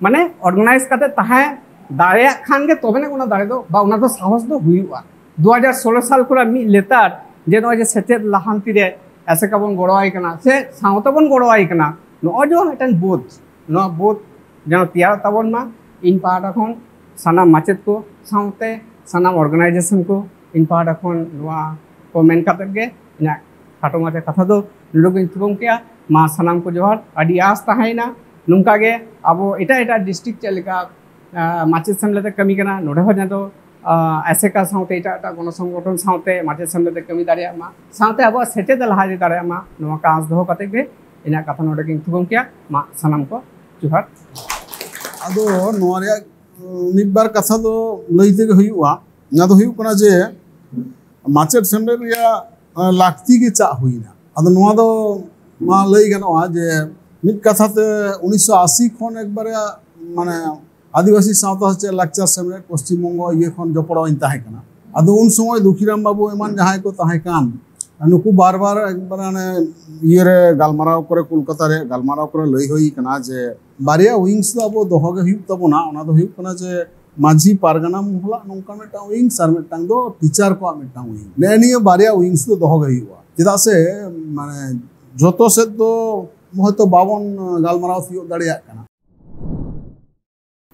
ᱢᱟᱱᱮ ᱚᱨᱜᱟᱱᱟᱭᱤᱡᱽ ᱠᱟᱛᱮ ᱛᱟᱦᱮᱸ ᱫᱟᱲᱮᱭᱟᱜ ᱠᱷᱟᱱ ᱜᱮ ᱛᱚᱵᱮ ᱚᱱᱟ ᱫᱟᱲᱮ ᱫᱚ ᱵᱟ ᱚᱱᱟ ᱫᱚ ᱥᱟᱦᱚᱥ ᱫᱚ ᱦᱩᱭᱩᱜᱼᱟ᱾ ᱫᱩ ᱦᱟᱡᱟᱨ ᱥᱳᱞᱳ ᱥᱟᱞ ᱠᱷᱚᱱᱟᱜ ᱢᱤᱫ ᱞᱮᱛᱟᱲ ᱡᱮ ᱱᱚᱜᱼᱚᱭ ᱡᱮ ᱥᱮᱪᱮᱫ ᱞᱟᱦᱟᱱᱛᱤ ᱨᱮ ᱮᱥᱮᱠᱟ ᱵᱚᱱ ᱜᱚᱲᱚᱣᱟᱭ ᱠᱟᱱᱟ ᱥᱮ ᱥᱟᱶᱛᱟ ᱵᱚᱱ ᱜᱚᱲᱚᱣᱟᱭ ᱠᱟᱱᱟ, ᱱᱚᱜᱼᱚᱭ ᱡᱮ ᱢᱤᱫᱴᱟᱝ ᱵᱳᱫᱷ, ᱱᱚᱣᱟ ᱵᱳᱫᱷ ᱡᱮᱱᱚ ᱛᱮᱭᱟᱨᱚᱜ ᱛᱟᱵᱚᱱ ᱢᱟ᱾ ᱤᱧ ᱯᱟᱦᱴᱟ ᱠᱷᱚᱱ ᱥᱟᱱᱟᱢ ᱢᱟᱪᱮᱫ ᱠᱚ ᱥᱟᱶᱛᱮ ᱥᱟᱱᱟᱢ ᱚᱨᱜᱟᱱᱟᱭᱡᱮᱥᱚᱱ ᱠᱚ ᱤᱧ ᱯᱟᱦᱴᱟ ᱠᱷᱚᱱ ᱱᱚᱣᱟ ᱠᱚ ᱢᱮᱱ ᱠᱟᱛᱮᱫ ᱜᱮ ᱤᱧᱟᱹᱜ ᱠᱷᱟᱴᱚ ᱢᱟᱪᱷᱟ ᱠᱟᱛᱷᱟ ᱫᱚ ᱱᱚᱰᱮ ᱜᱤᱧ ᱛᱷᱩᱠᱟᱹᱢ ᱠᱮᱜᱼᱟ᱾ ᱢᱟ ᱥᱟᱱᱟᱢ ᱠᱚ ᱡᱚᱦᱟᱨ, ᱟᱹᱰᱤ ᱟᱸᱥ ᱛᱟᱦᱮᱸᱭᱮᱱᱟ ᱱᱚᱝᱠᱟ ᱜᱮ ᱟᱵᱚ ᱮᱴᱟᱜ ᱮᱴᱟᱜ ᱰᱤᱥᱴᱨᱤᱠᱴ ᱪᱮᱫ ᱞᱮᱠᱟ ᱟᱸ, ᱢᱟᱪᱮᱫ ᱥᱮᱢᱞᱮᱫ ᱮ ᱠᱟᱹᱢᱤ ᱠᱟᱱᱟ, ᱱᱚᱰᱮ ᱦᱚᱸ ᱡᱟᱛᱮ ᱟᱸ, ᱟᱥᱮᱠᱟ ᱥᱟᱶᱛᱮ ᱮᱴᱟᱜ ᱮᱴᱟᱜ ᱜᱚᱱᱚ ᱥᱚᱝᱜᱚᱴᱷᱚᱱ ᱥᱟᱶᱛᱮ ᱢᱟᱪᱮᱫ ᱥᱮᱢᱞᱮᱫ ᱮ ᱠᱟᱹᱢᱤ ᱫᱟᱲᱮᱭᱟᱜ ᱢᱟ, ᱥᱟᱶᱛᱮ ᱟᱵᱚᱣᱟᱜ ᱥᱮᱪᱮᱫ ᱮ ᱞᱟᱦᱟ ᱤᱫᱤ ᱫᱟᱲᱮᱭᱟᱜ ᱢᱟ, ᱱᱚᱣᱟ ᱠᱚ ᱟᱸᱥ ᱫᱚᱦᱚ ᱠᱟᱛᱮ ᱜᱮ ᱤᱧᱟᱹᱜ ᱠᱟᱛᱷᱟ ᱱᱚᱰᱮ ᱜᱤᱧ ᱛᱷᱩᱠᱟᱹᱢ ᱠᱮᱜᱼᱟ᱾ ᱢᱟ ᱥᱟᱱᱟᱢ ᱠᱚ ᱡᱚᱦᱟᱨ᱾ ᱟᱫᱚ ᱱᱚᱣᱟ ᱨᱮᱭᱟᱜ, ᱩᱸ, ᱢᱤᱫ ᱵᱟᱨ ᱠᱟᱛᱷᱟ ᱫᱚ ᱞᱟᱹᱭ ᱛᱮᱜᱮ ᱦᱩᱭᱩᱜᱼᱟ᱾ ᱚᱱᱟ ᱫᱚ ᱦᱩᱭᱩᱜ ᱠᱟᱱᱟ ᱡᱮ ᱢᱟᱪᱮᱫ ᱥᱮᱢᱞᱮᱫ ᱨᱮᱭᱟᱜ, ᱟᱸ, ᱞᱟᱹᱠᱛᱤ ᱜᱮ ᱪᱟᱜ ᱦᱩᱭᱱᱟ᱾ ᱟᱫᱚ ᱱᱚᱣᱟ ᱫᱚ ᱢᱟ ᱞᱟᱹᱭ ᱜᱟᱱᱚᱜᱼᱟ ᱡᱮ ᱢᱤᱫ ᱠᱟᱛᱷᱟ ᱛᱮ ᱩᱱᱤᱥᱥᱚ ᱟᱥᱤ ᱠᱷᱚᱱ ᱮᱠᱵᱟᱨᱮ ᱢᱟᱱᱮ ᱟᱹᱫᱤᱵᱟᱹᱥᱤ ᱥᱟᱶᱛᱟ ᱥᱮᱪᱮᱫ ᱞᱟᱠᱪᱟᱨ ᱥᱮᱢᱞᱮᱫ ᱯᱚᱥᱪᱤᱢ ᱵᱚᱝᱜᱚ ᱤᱭᱟᱹ ᱠᱷᱚᱱ ᱡᱚᱯᱲᱟᱣ ᱤᱧ ᱛᱟᱦᱮᱸ ᱠᱟᱱᱟ᱾ ᱟᱫᱚ ᱩᱱ ᱥᱚᱢᱚᱭ ᱫᱩᱠᱷᱤᱨᱟᱢ ᱵᱟᱹᱵᱩ ᱮᱢᱟᱱ ᱡᱟᱦᱟᱸᱭ ᱠᱚ ᱛᱟᱦᱮᱸ ᱠᱟᱱ, ᱱᱩᱠᱩ ᱵᱟᱨ ᱵᱟᱨ ᱮᱠᱵᱟᱨ ᱚᱱᱮ ᱤᱭᱟᱹᱨᱮ ᱜᱟᱞᱢᱟᱨᱟᱣ ᱠᱚᱨᱮ, ᱠᱳᱞᱠᱟᱛᱟ ᱨᱮ ᱜᱟᱞᱢᱟᱨᱟᱣ ᱠᱚᱨᱮ ᱞᱟᱹᱭ ᱦᱩᱭ ᱠᱟᱱᱟ ᱡᱮ ᱵᱟᱨᱭᱟ ᱣᱤᱝᱥ ᱫᱚ ᱟᱵᱚ ᱫᱚᱦᱚ ᱜᱮ ᱦᱩᱭᱩᱜ ᱛᱟᱵᱚᱱᱟ᱾ ᱚᱱᱟ ᱫᱚ ᱦᱩᱭᱩᱜ ᱠᱟᱱᱟ ᱡᱮ ᱢᱟᱹᱡᱷᱤ ᱯᱟᱨᱜᱟᱱᱟ ᱢᱚᱦᱚᱞᱟᱜ ᱱᱚᱝᱠᱟ ᱢᱤᱫᱴᱟᱝ ᱣᱤᱝᱥ ᱟᱨ ᱢᱤᱫᱴᱟᱝ ᱫᱚ ᱴᱤᱪᱟᱨ ᱠᱚᱣᱟᱜ ᱢᱤᱫᱴᱟᱝ ᱣᱤᱝ᱾ ᱱᱮᱜᱼᱮ ᱱᱤᱭᱟᱹ ᱵᱟᱨᱭᱟ ᱣᱤᱝᱥ ᱫᱚ ᱫᱚᱦᱚ ᱜᱮ ᱦᱩᱭᱩᱜᱼᱟ, ᱪᱮᱫᱟᱜ ᱥᱮ ᱢᱟᱱᱮ ᱡᱚᱛᱚ ᱥᱮᱫ ᱫᱚ ᱦᱚᱭᱛᱚ ᱵᱟᱵᱚᱱ ᱜᱟᱞᱢᱟᱨᱟᱣ ᱛᱤᱭᱳᱜ ᱫᱟᱲᱮᱭᱟᱜ ᱠᱟᱱᱟ᱾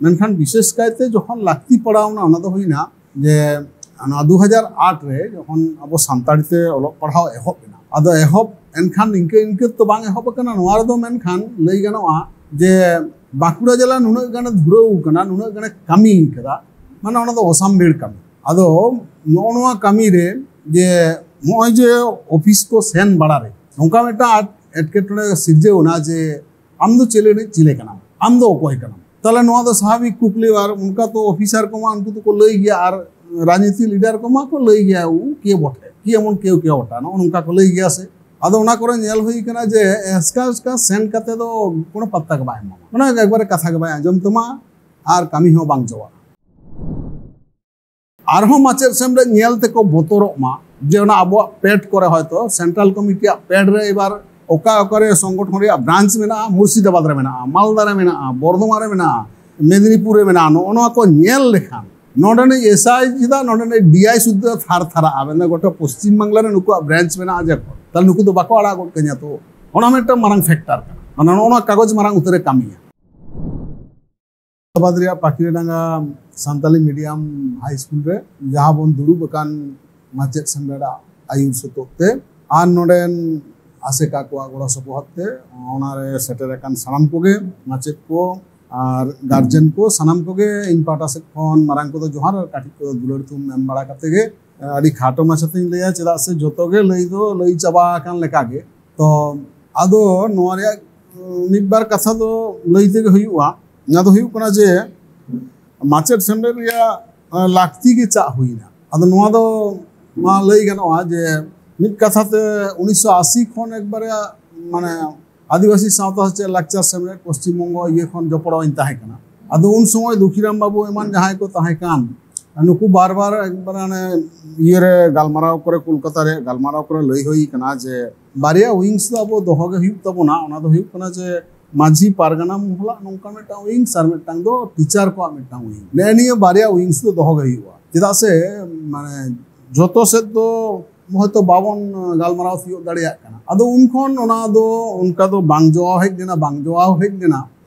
ᱢᱮᱱᱠᱷᱟᱱ ᱵᱤᱥᱮᱥ ᱠᱟᱭᱛᱮ ᱡᱚᱠᱷᱚᱱ ᱞᱟᱹᱠᱛᱤ ᱯᱟᱲᱟᱣᱱᱟ, ᱚᱱᱟ ᱫᱚ ᱦᱩᱭᱱᱟ ᱡᱮ ᱚᱱᱟ ᱫᱩ ᱦᱟᱡᱟᱨ ᱟᱴ ᱨᱮ ᱡᱚᱠᱷᱚᱱ ᱟᱵᱚ ᱥᱟᱱᱛᱟᱲᱤ ᱛᱮ ᱚᱞᱚᱜ ᱯᱟᱲᱦᱟᱣ ᱮᱦᱚᱵ ᱮᱱᱟ, ᱟᱫᱚ ᱮᱦᱚᱵ ᱮᱱᱠᱷᱟᱱ ᱤᱱᱠᱟᱹ ᱤᱱᱠᱟᱹ ᱛᱮ ᱵᱟᱝ ᱮᱦᱚᱵ ᱟᱠᱟᱱᱟ᱾ ᱱᱚᱣᱟ ᱨᱮᱫᱚ ᱢᱮᱱᱠᱷᱟᱱ ᱞᱟᱹᱭ ᱜᱟᱱᱚᱜᱼᱟ ᱡᱮ ᱵᱟᱸᱠᱩᱲᱟ ᱡᱮᱞᱟ ᱱᱩᱱᱟᱹᱜ ᱜᱟᱱᱮ ᱫᱷᱩᱨᱟᱹᱣ ᱟᱠᱟᱱᱟ, ᱱᱩᱱᱟᱹᱜ ᱜᱟᱱᱮ ᱠᱟᱹᱢᱤ ᱠᱟᱫᱟ, ᱢᱟᱱᱮ ᱚᱱᱟ ᱫᱚ ᱚᱥᱟᱢᱵᱷᱮᱲ ᱠᱟᱹᱢᱤ᱾ ᱟᱫᱚ ᱱᱚᱜᱼᱚ ᱱᱚᱣᱟ ᱠᱟᱹᱢᱤ ᱨᱮ ᱡᱮ ᱱᱚᱜᱼᱚᱭ ᱡᱮ ᱚᱯᱷᱤᱥ ᱠᱚ ᱥᱮᱱ ᱵᱟᱲᱟ ᱨᱮ ᱱᱚᱝᱠᱟ ᱢᱤᱫᱴᱟᱝ ᱮᱴᱠᱮᱴᱚᱬᱮ ᱥᱤᱨᱡᱟᱹᱣ ᱮᱱᱟ ᱡᱮ ᱟᱢ ᱫᱚ ᱪᱮᱞᱮ ᱨᱤᱱᱤᱡ ᱪᱮᱞᱮ ᱠᱟᱱᱟᱢ, ᱟᱢ ᱫᱚ ᱚᱠᱚᱭ ᱠᱟᱱᱟᱢ? ᱛᱟᱦᱞᱮ ᱱᱚᱣᱟ ᱫᱚ ᱥᱟᱵᱷᱟᱵᱤᱠ ᱠᱩᱠᱞᱤ, ᱟᱨ ᱚᱱᱠᱟ ᱛᱚ ᱚᱯᱷᱤᱥᱟᱨ ᱠᱚᱢᱟ ᱩᱱᱠᱩ ᱫᱚᱠᱚ ᱞᱟᱹᱭ ᱜᱮᱭᱟ, ᱟᱨ ᱨᱟᱡᱽᱱᱤᱛᱤ ᱞᱤᱰᱟᱨ ᱠᱚᱢᱟ ᱠᱚ ᱞᱟᱹᱭ ᱜᱮᱭᱟ, "ᱩ ᱠᱮ ᱵᱚᱴᱷᱮ, ᱠᱤ ᱮᱢᱚᱱ ᱠᱮᱣ ᱠᱮᱣ ᱵᱚᱴᱷᱟ", ᱱᱚᱜᱼᱚ ᱱᱚᱝᱠᱟ ᱠᱚ ᱞᱟᱹᱭ ᱜᱮᱭᱟ ᱥᱮ᱾ ᱟᱫᱚ ᱚᱱᱟ ᱠᱚᱨᱮ ᱧᱮᱞ ᱦᱩᱭ ᱠᱟᱱᱟ ᱡᱮ ᱮᱥᱠᱟ ᱮᱥᱠᱟ ᱥᱮᱱ ᱠᱟᱛᱮ ᱫᱚ ᱠᱳᱱᱳ ᱯᱟᱛᱛᱟ ᱜᱮ ᱵᱟᱭ ᱮᱢᱟᱢᱟ, ᱢᱟᱱᱮ ᱮᱠᱵᱟᱨᱮ ᱠᱟᱛᱷᱟ ᱜᱮ ᱵᱟᱭ ᱟᱸᱡᱚᱢ ᱛᱟᱢᱟ ᱟᱨ ᱠᱟᱹᱢᱤ ᱦᱚᱸ ᱵᱟᱝ ᱪᱟᱵᱟᱜᱼᱟ᱾ ᱟᱨᱦᱚᱸ ᱢᱟᱪᱮᱫ ᱥᱮᱢᱞᱮᱫ ᱧᱮᱞ ᱛᱮᱠᱚ ᱵᱚᱛᱚᱨᱚᱜ ᱢᱟ, ᱡᱮ ᱚᱱᱟ ᱟᱵᱚᱣᱟᱜ ᱯᱮᱰ ᱠᱚᱨᱮ ᱦᱚᱭᱛᱳ ᱥᱮᱱᱴᱨᱟᱞ ᱠᱚᱢᱤᱴᱤᱭᱟᱜ ᱯᱮᱰ ᱨᱮ ᱮᱵᱟᱨ ᱚᱠᱟ ᱚᱠᱟᱨᱮ ᱥᱚᱝᱜᱚᱴᱷᱚᱱ ᱨᱮᱭᱟᱜ ᱵᱨᱟᱧᱪ ᱢᱮᱱᱟᱜᱼᱟ, ᱢᱩᱨᱥᱤᱫᱟᱵᱟᱫᱽ ᱨᱮ ᱢᱮᱱᱟᱜᱼᱟ, ᱢᱟᱞᱫᱟ ᱨᱮ ᱢᱮᱱᱟᱜᱼᱟ, ᱵᱚᱨᱫᱷᱚᱢᱟᱱ ᱨᱮ ᱢᱮᱱᱟᱜᱼᱟ, ᱢᱮᱫᱽᱱᱤᱯᱩᱨ ᱨᱮ ᱢᱮᱱᱟᱜᱼᱟ, ᱱᱚᱜᱼᱚ ᱱᱚᱣᱟ ᱠᱚ ᱧᱮᱞ ᱞᱮᱠᱷᱟᱱ ᱱᱚᱰᱮᱱᱤᱡ ᱮᱥ ᱟᱭ ᱪᱮᱫᱟᱜ ᱱᱚᱰᱮᱱᱤᱡ ᱰᱤ ᱟᱭ ᱥᱩᱫᱽᱫᱷᱟᱹ ᱛᱷᱟᱨ ᱛᱷᱟᱨᱟᱜᱼᱟ, ᱢᱮᱱᱫᱟ ᱜᱚᱴᱟ ᱯᱚᱥᱪᱤᱢ ᱵᱟᱝᱞᱟ ᱨᱮ ᱱᱩᱠᱩᱣᱟᱜ ᱵᱨᱟᱧᱪ ᱢᱮᱱᱟᱜᱼᱟ ᱡᱚᱠᱷᱚᱱ, ᱛᱟᱦᱞᱮ ᱱᱩᱠᱩ ᱫᱚ ᱵᱟᱠᱚ ᱟᱲᱟᱜ ᱜᱚᱫ ᱠᱟᱹᱧᱟ᱾ ᱛᱚ ᱚᱱᱟ ᱢᱤᱫᱴᱟᱝ ᱢᱟᱨᱟᱝ ᱯᱷᱮᱠᱴᱟᱨ ᱠᱟᱱᱟ, ᱢᱟᱱᱮ ᱱᱚᱜᱼᱚ ᱱᱚᱣᱟ ᱠᱟᱜᱚᱡᱽ ᱢᱟᱨᱟᱝ ᱩᱛᱟᱹᱨᱮ ᱠᱟᱹᱢᱤᱭᱟ᱾ ᱦᱟᱭᱫᱨᱟᱵᱟᱫᱽ ᱨᱮᱭᱟᱜ ᱯᱟᱠᱷᱤᱨᱟᱰᱟᱝᱜᱟ ᱥᱟᱱᱛᱟᱞᱤ ᱢᱤᱰᱤᱭᱟᱢ ᱦᱟᱭ ᱥᱠᱩᱞ ᱨᱮ ᱡᱟᱦᱟᱸ ᱵᱚᱱ ᱫᱩᱲᱩᱵ ᱟᱠᱟᱱ ᱢᱟᱪᱮᱫ ᱥᱮᱢᱞᱮᱫᱟᱜ ᱟᱹᱭᱩᱨ ᱥᱚᱛᱚᱜ ᱛᱮ ᱟᱨ ᱱᱚᱰᱮᱱ ᱟᱥᱮᱠᱟ ᱠᱚᱣᱟᱜ ᱜᱚᱲᱚ ᱥᱚᱯᱚᱦᱚᱫ ᱛᱮ ᱚᱱᱟᱨᱮ ᱥᱮᱴᱮᱨ ᱟᱠᱟᱱ ᱥᱟᱱᱟᱢ ᱠᱚᱜᱮ ᱢᱟᱪᱮᱫ ᱠᱚ ᱟᱨ ᱜᱟᱨᱡᱮᱱ ᱠᱚ ᱥᱟᱱᱟᱢ ᱠᱚᱜᱮ ᱤᱧ ᱯᱟᱦᱴᱟ ᱥᱮᱫ ᱠᱷᱚᱱ ᱢᱟᱨᱟᱝ ᱠᱚᱫᱚ ᱡᱚᱦᱟᱨ ᱟᱨ ᱠᱟᱹᱴᱤᱡ ᱠᱚᱫᱚ ᱫᱩᱞᱟᱹᱲ ᱛᱷᱩᱢ ᱮᱢ ᱵᱟᱲᱟ ᱠᱟᱛᱮ ᱜᱮ ᱟᱹᱰᱤ ᱠᱷᱟᱴᱚ ᱢᱟᱪᱷᱟᱛᱮᱧ ᱞᱟᱹᱭᱟ, ᱪᱮᱫᱟᱜ ᱥᱮ ᱡᱚᱛᱚ ᱜᱮ ᱞᱟᱹᱭ ᱫᱚ ᱞᱟᱹᱭ ᱪᱟᱵᱟ ᱟᱠᱟᱱ ᱞᱮᱠᱟᱜᱮ᱾ ᱛᱚ ᱟᱫᱚ ᱱᱚᱣᱟ ᱨᱮᱭᱟᱜ ᱢᱤᱫ ᱵᱟᱨ ᱠᱟᱛᱷᱟ ᱫᱚ ᱞᱟᱹᱭ ᱛᱮᱜᱮ ᱦᱩᱭᱩᱜᱼᱟ᱾ ᱚᱱᱟ ᱫᱚ ᱦᱩᱭᱩᱜ ᱠᱟᱱᱟ ᱡᱮ ᱢᱟᱪᱮᱫ ᱥᱮᱢᱞᱮᱫ ᱨᱮᱭᱟᱜ ᱞᱟᱹᱠᱛᱤ ᱜᱮ ᱪᱟᱜ ᱦᱩᱭᱱᱟ᱾ ᱟᱫᱚ ᱱᱚᱣᱟ ᱫᱚ ᱢᱟ ᱞᱟᱹᱭ ᱜᱟᱱᱚᱜᱼᱟ ᱡᱮ ᱢᱤᱫ ᱠᱟᱛᱷᱟ ᱛᱮ ᱩᱱᱤᱥᱥᱚ ᱟᱥᱤ ᱠᱷᱚᱱ ᱮᱠᱵᱟᱨᱮ ᱢᱟᱱᱮ ᱟᱹᱫᱤᱵᱟᱹᱥᱤ ᱥᱟᱶᱛᱟ ᱥᱮᱪᱮᱫ ᱞᱟᱠᱪᱟᱨ ᱥᱮᱢᱞᱮᱫ ᱯᱚᱥᱪᱤᱢ ᱵᱚᱝᱜᱚ ᱤᱭᱟᱹ ᱠᱷᱚᱱ ᱡᱚᱯᱲᱟᱣ ᱤᱧ ᱛᱟᱦᱮᱸ ᱠᱟᱱᱟ᱾ ᱟᱫᱚ ᱩᱱ ᱥᱚᱢᱚᱭ ᱫᱩᱠᱷᱤᱨᱟᱢ ᱵᱟᱹᱵᱩ ᱮᱢᱟᱱ ᱡᱟᱦᱟᱸᱭ ᱠᱚ ᱛᱟᱦᱮᱸ ᱠᱟᱱ, ᱱᱩᱠᱩ ᱵᱟᱨ ᱵᱟᱨ ᱮᱠᱵᱟᱨ ᱚᱱᱮ ᱤᱭᱟᱹᱨᱮ ᱜᱟᱞᱢᱟᱨᱟᱣ ᱠᱚᱨᱮ, ᱠᱳᱞᱠᱟᱛᱟ ᱨᱮ ᱜᱟᱞᱢᱟᱨᱟᱣ ᱠᱚᱨᱮ ᱞᱟᱹᱭ ᱦᱩᱭ ᱠᱟᱱᱟ ᱡᱮ ᱵᱟᱨᱭᱟ ᱣᱤᱝᱥ ᱫᱚ ᱟᱵᱚ ᱫᱚᱦᱚ ᱜᱮ ᱦᱩᱭᱩᱜ ᱛᱟᱵᱚᱱᱟ᱾ ᱚᱱᱟ ᱫᱚ ᱦᱩᱭᱩᱜ ᱠᱟᱱᱟ ᱡᱮ ᱢᱟᱹᱡᱷᱤ ᱯᱟᱨᱜᱟᱱᱟ ᱢᱚᱦᱚᱞᱟᱜ ᱱᱚᱝᱠᱟ ᱢᱤᱫᱴᱟᱝ ᱣᱤᱝᱥ ᱟᱨ ᱢᱤᱫᱴᱟᱝ ᱫᱚ ᱴᱤᱪᱟᱨ ᱠᱚᱣᱟᱜ ᱢᱤᱫᱴᱟᱝ ᱣᱤᱝ᱾ ᱱᱮᱜᱼᱮ ᱱᱤᱭᱟᱹ ᱵᱟᱨᱭᱟ ᱣᱤᱝᱥ ᱫᱚ ᱫᱚᱦᱚ ᱜᱮ ᱦᱩᱭᱩᱜᱼᱟ᱾ ᱪᱮᱫᱟᱜ ᱥᱮ ᱢᱟᱱᱮ ᱡᱚᱛᱚ ᱥᱮᱫ ᱫᱚ ᱦᱚᱭᱛᱚ ᱵᱟᱵᱚᱱ ᱜᱟᱞᱢᱟᱨᱟᱣ ᱛᱤᱭᱳᱜ ᱫᱟᱲᱮᱭᱟᱜ ᱠᱟᱱᱟ᱾ ᱟᱫᱚ ᱩᱱ ᱠᱷᱚᱱ ᱚᱱᱟ ᱫᱚ ᱚᱱᱠᱟ ᱫᱚ ᱵᱟᱝ ᱡᱚᱣᱟᱣ ᱦᱮᱡ ᱞᱮᱱᱟ, ᱵᱟᱝ ᱡᱚᱣᱟᱣ ᱦᱮᱡ ᱞᱮᱱᱟ᱾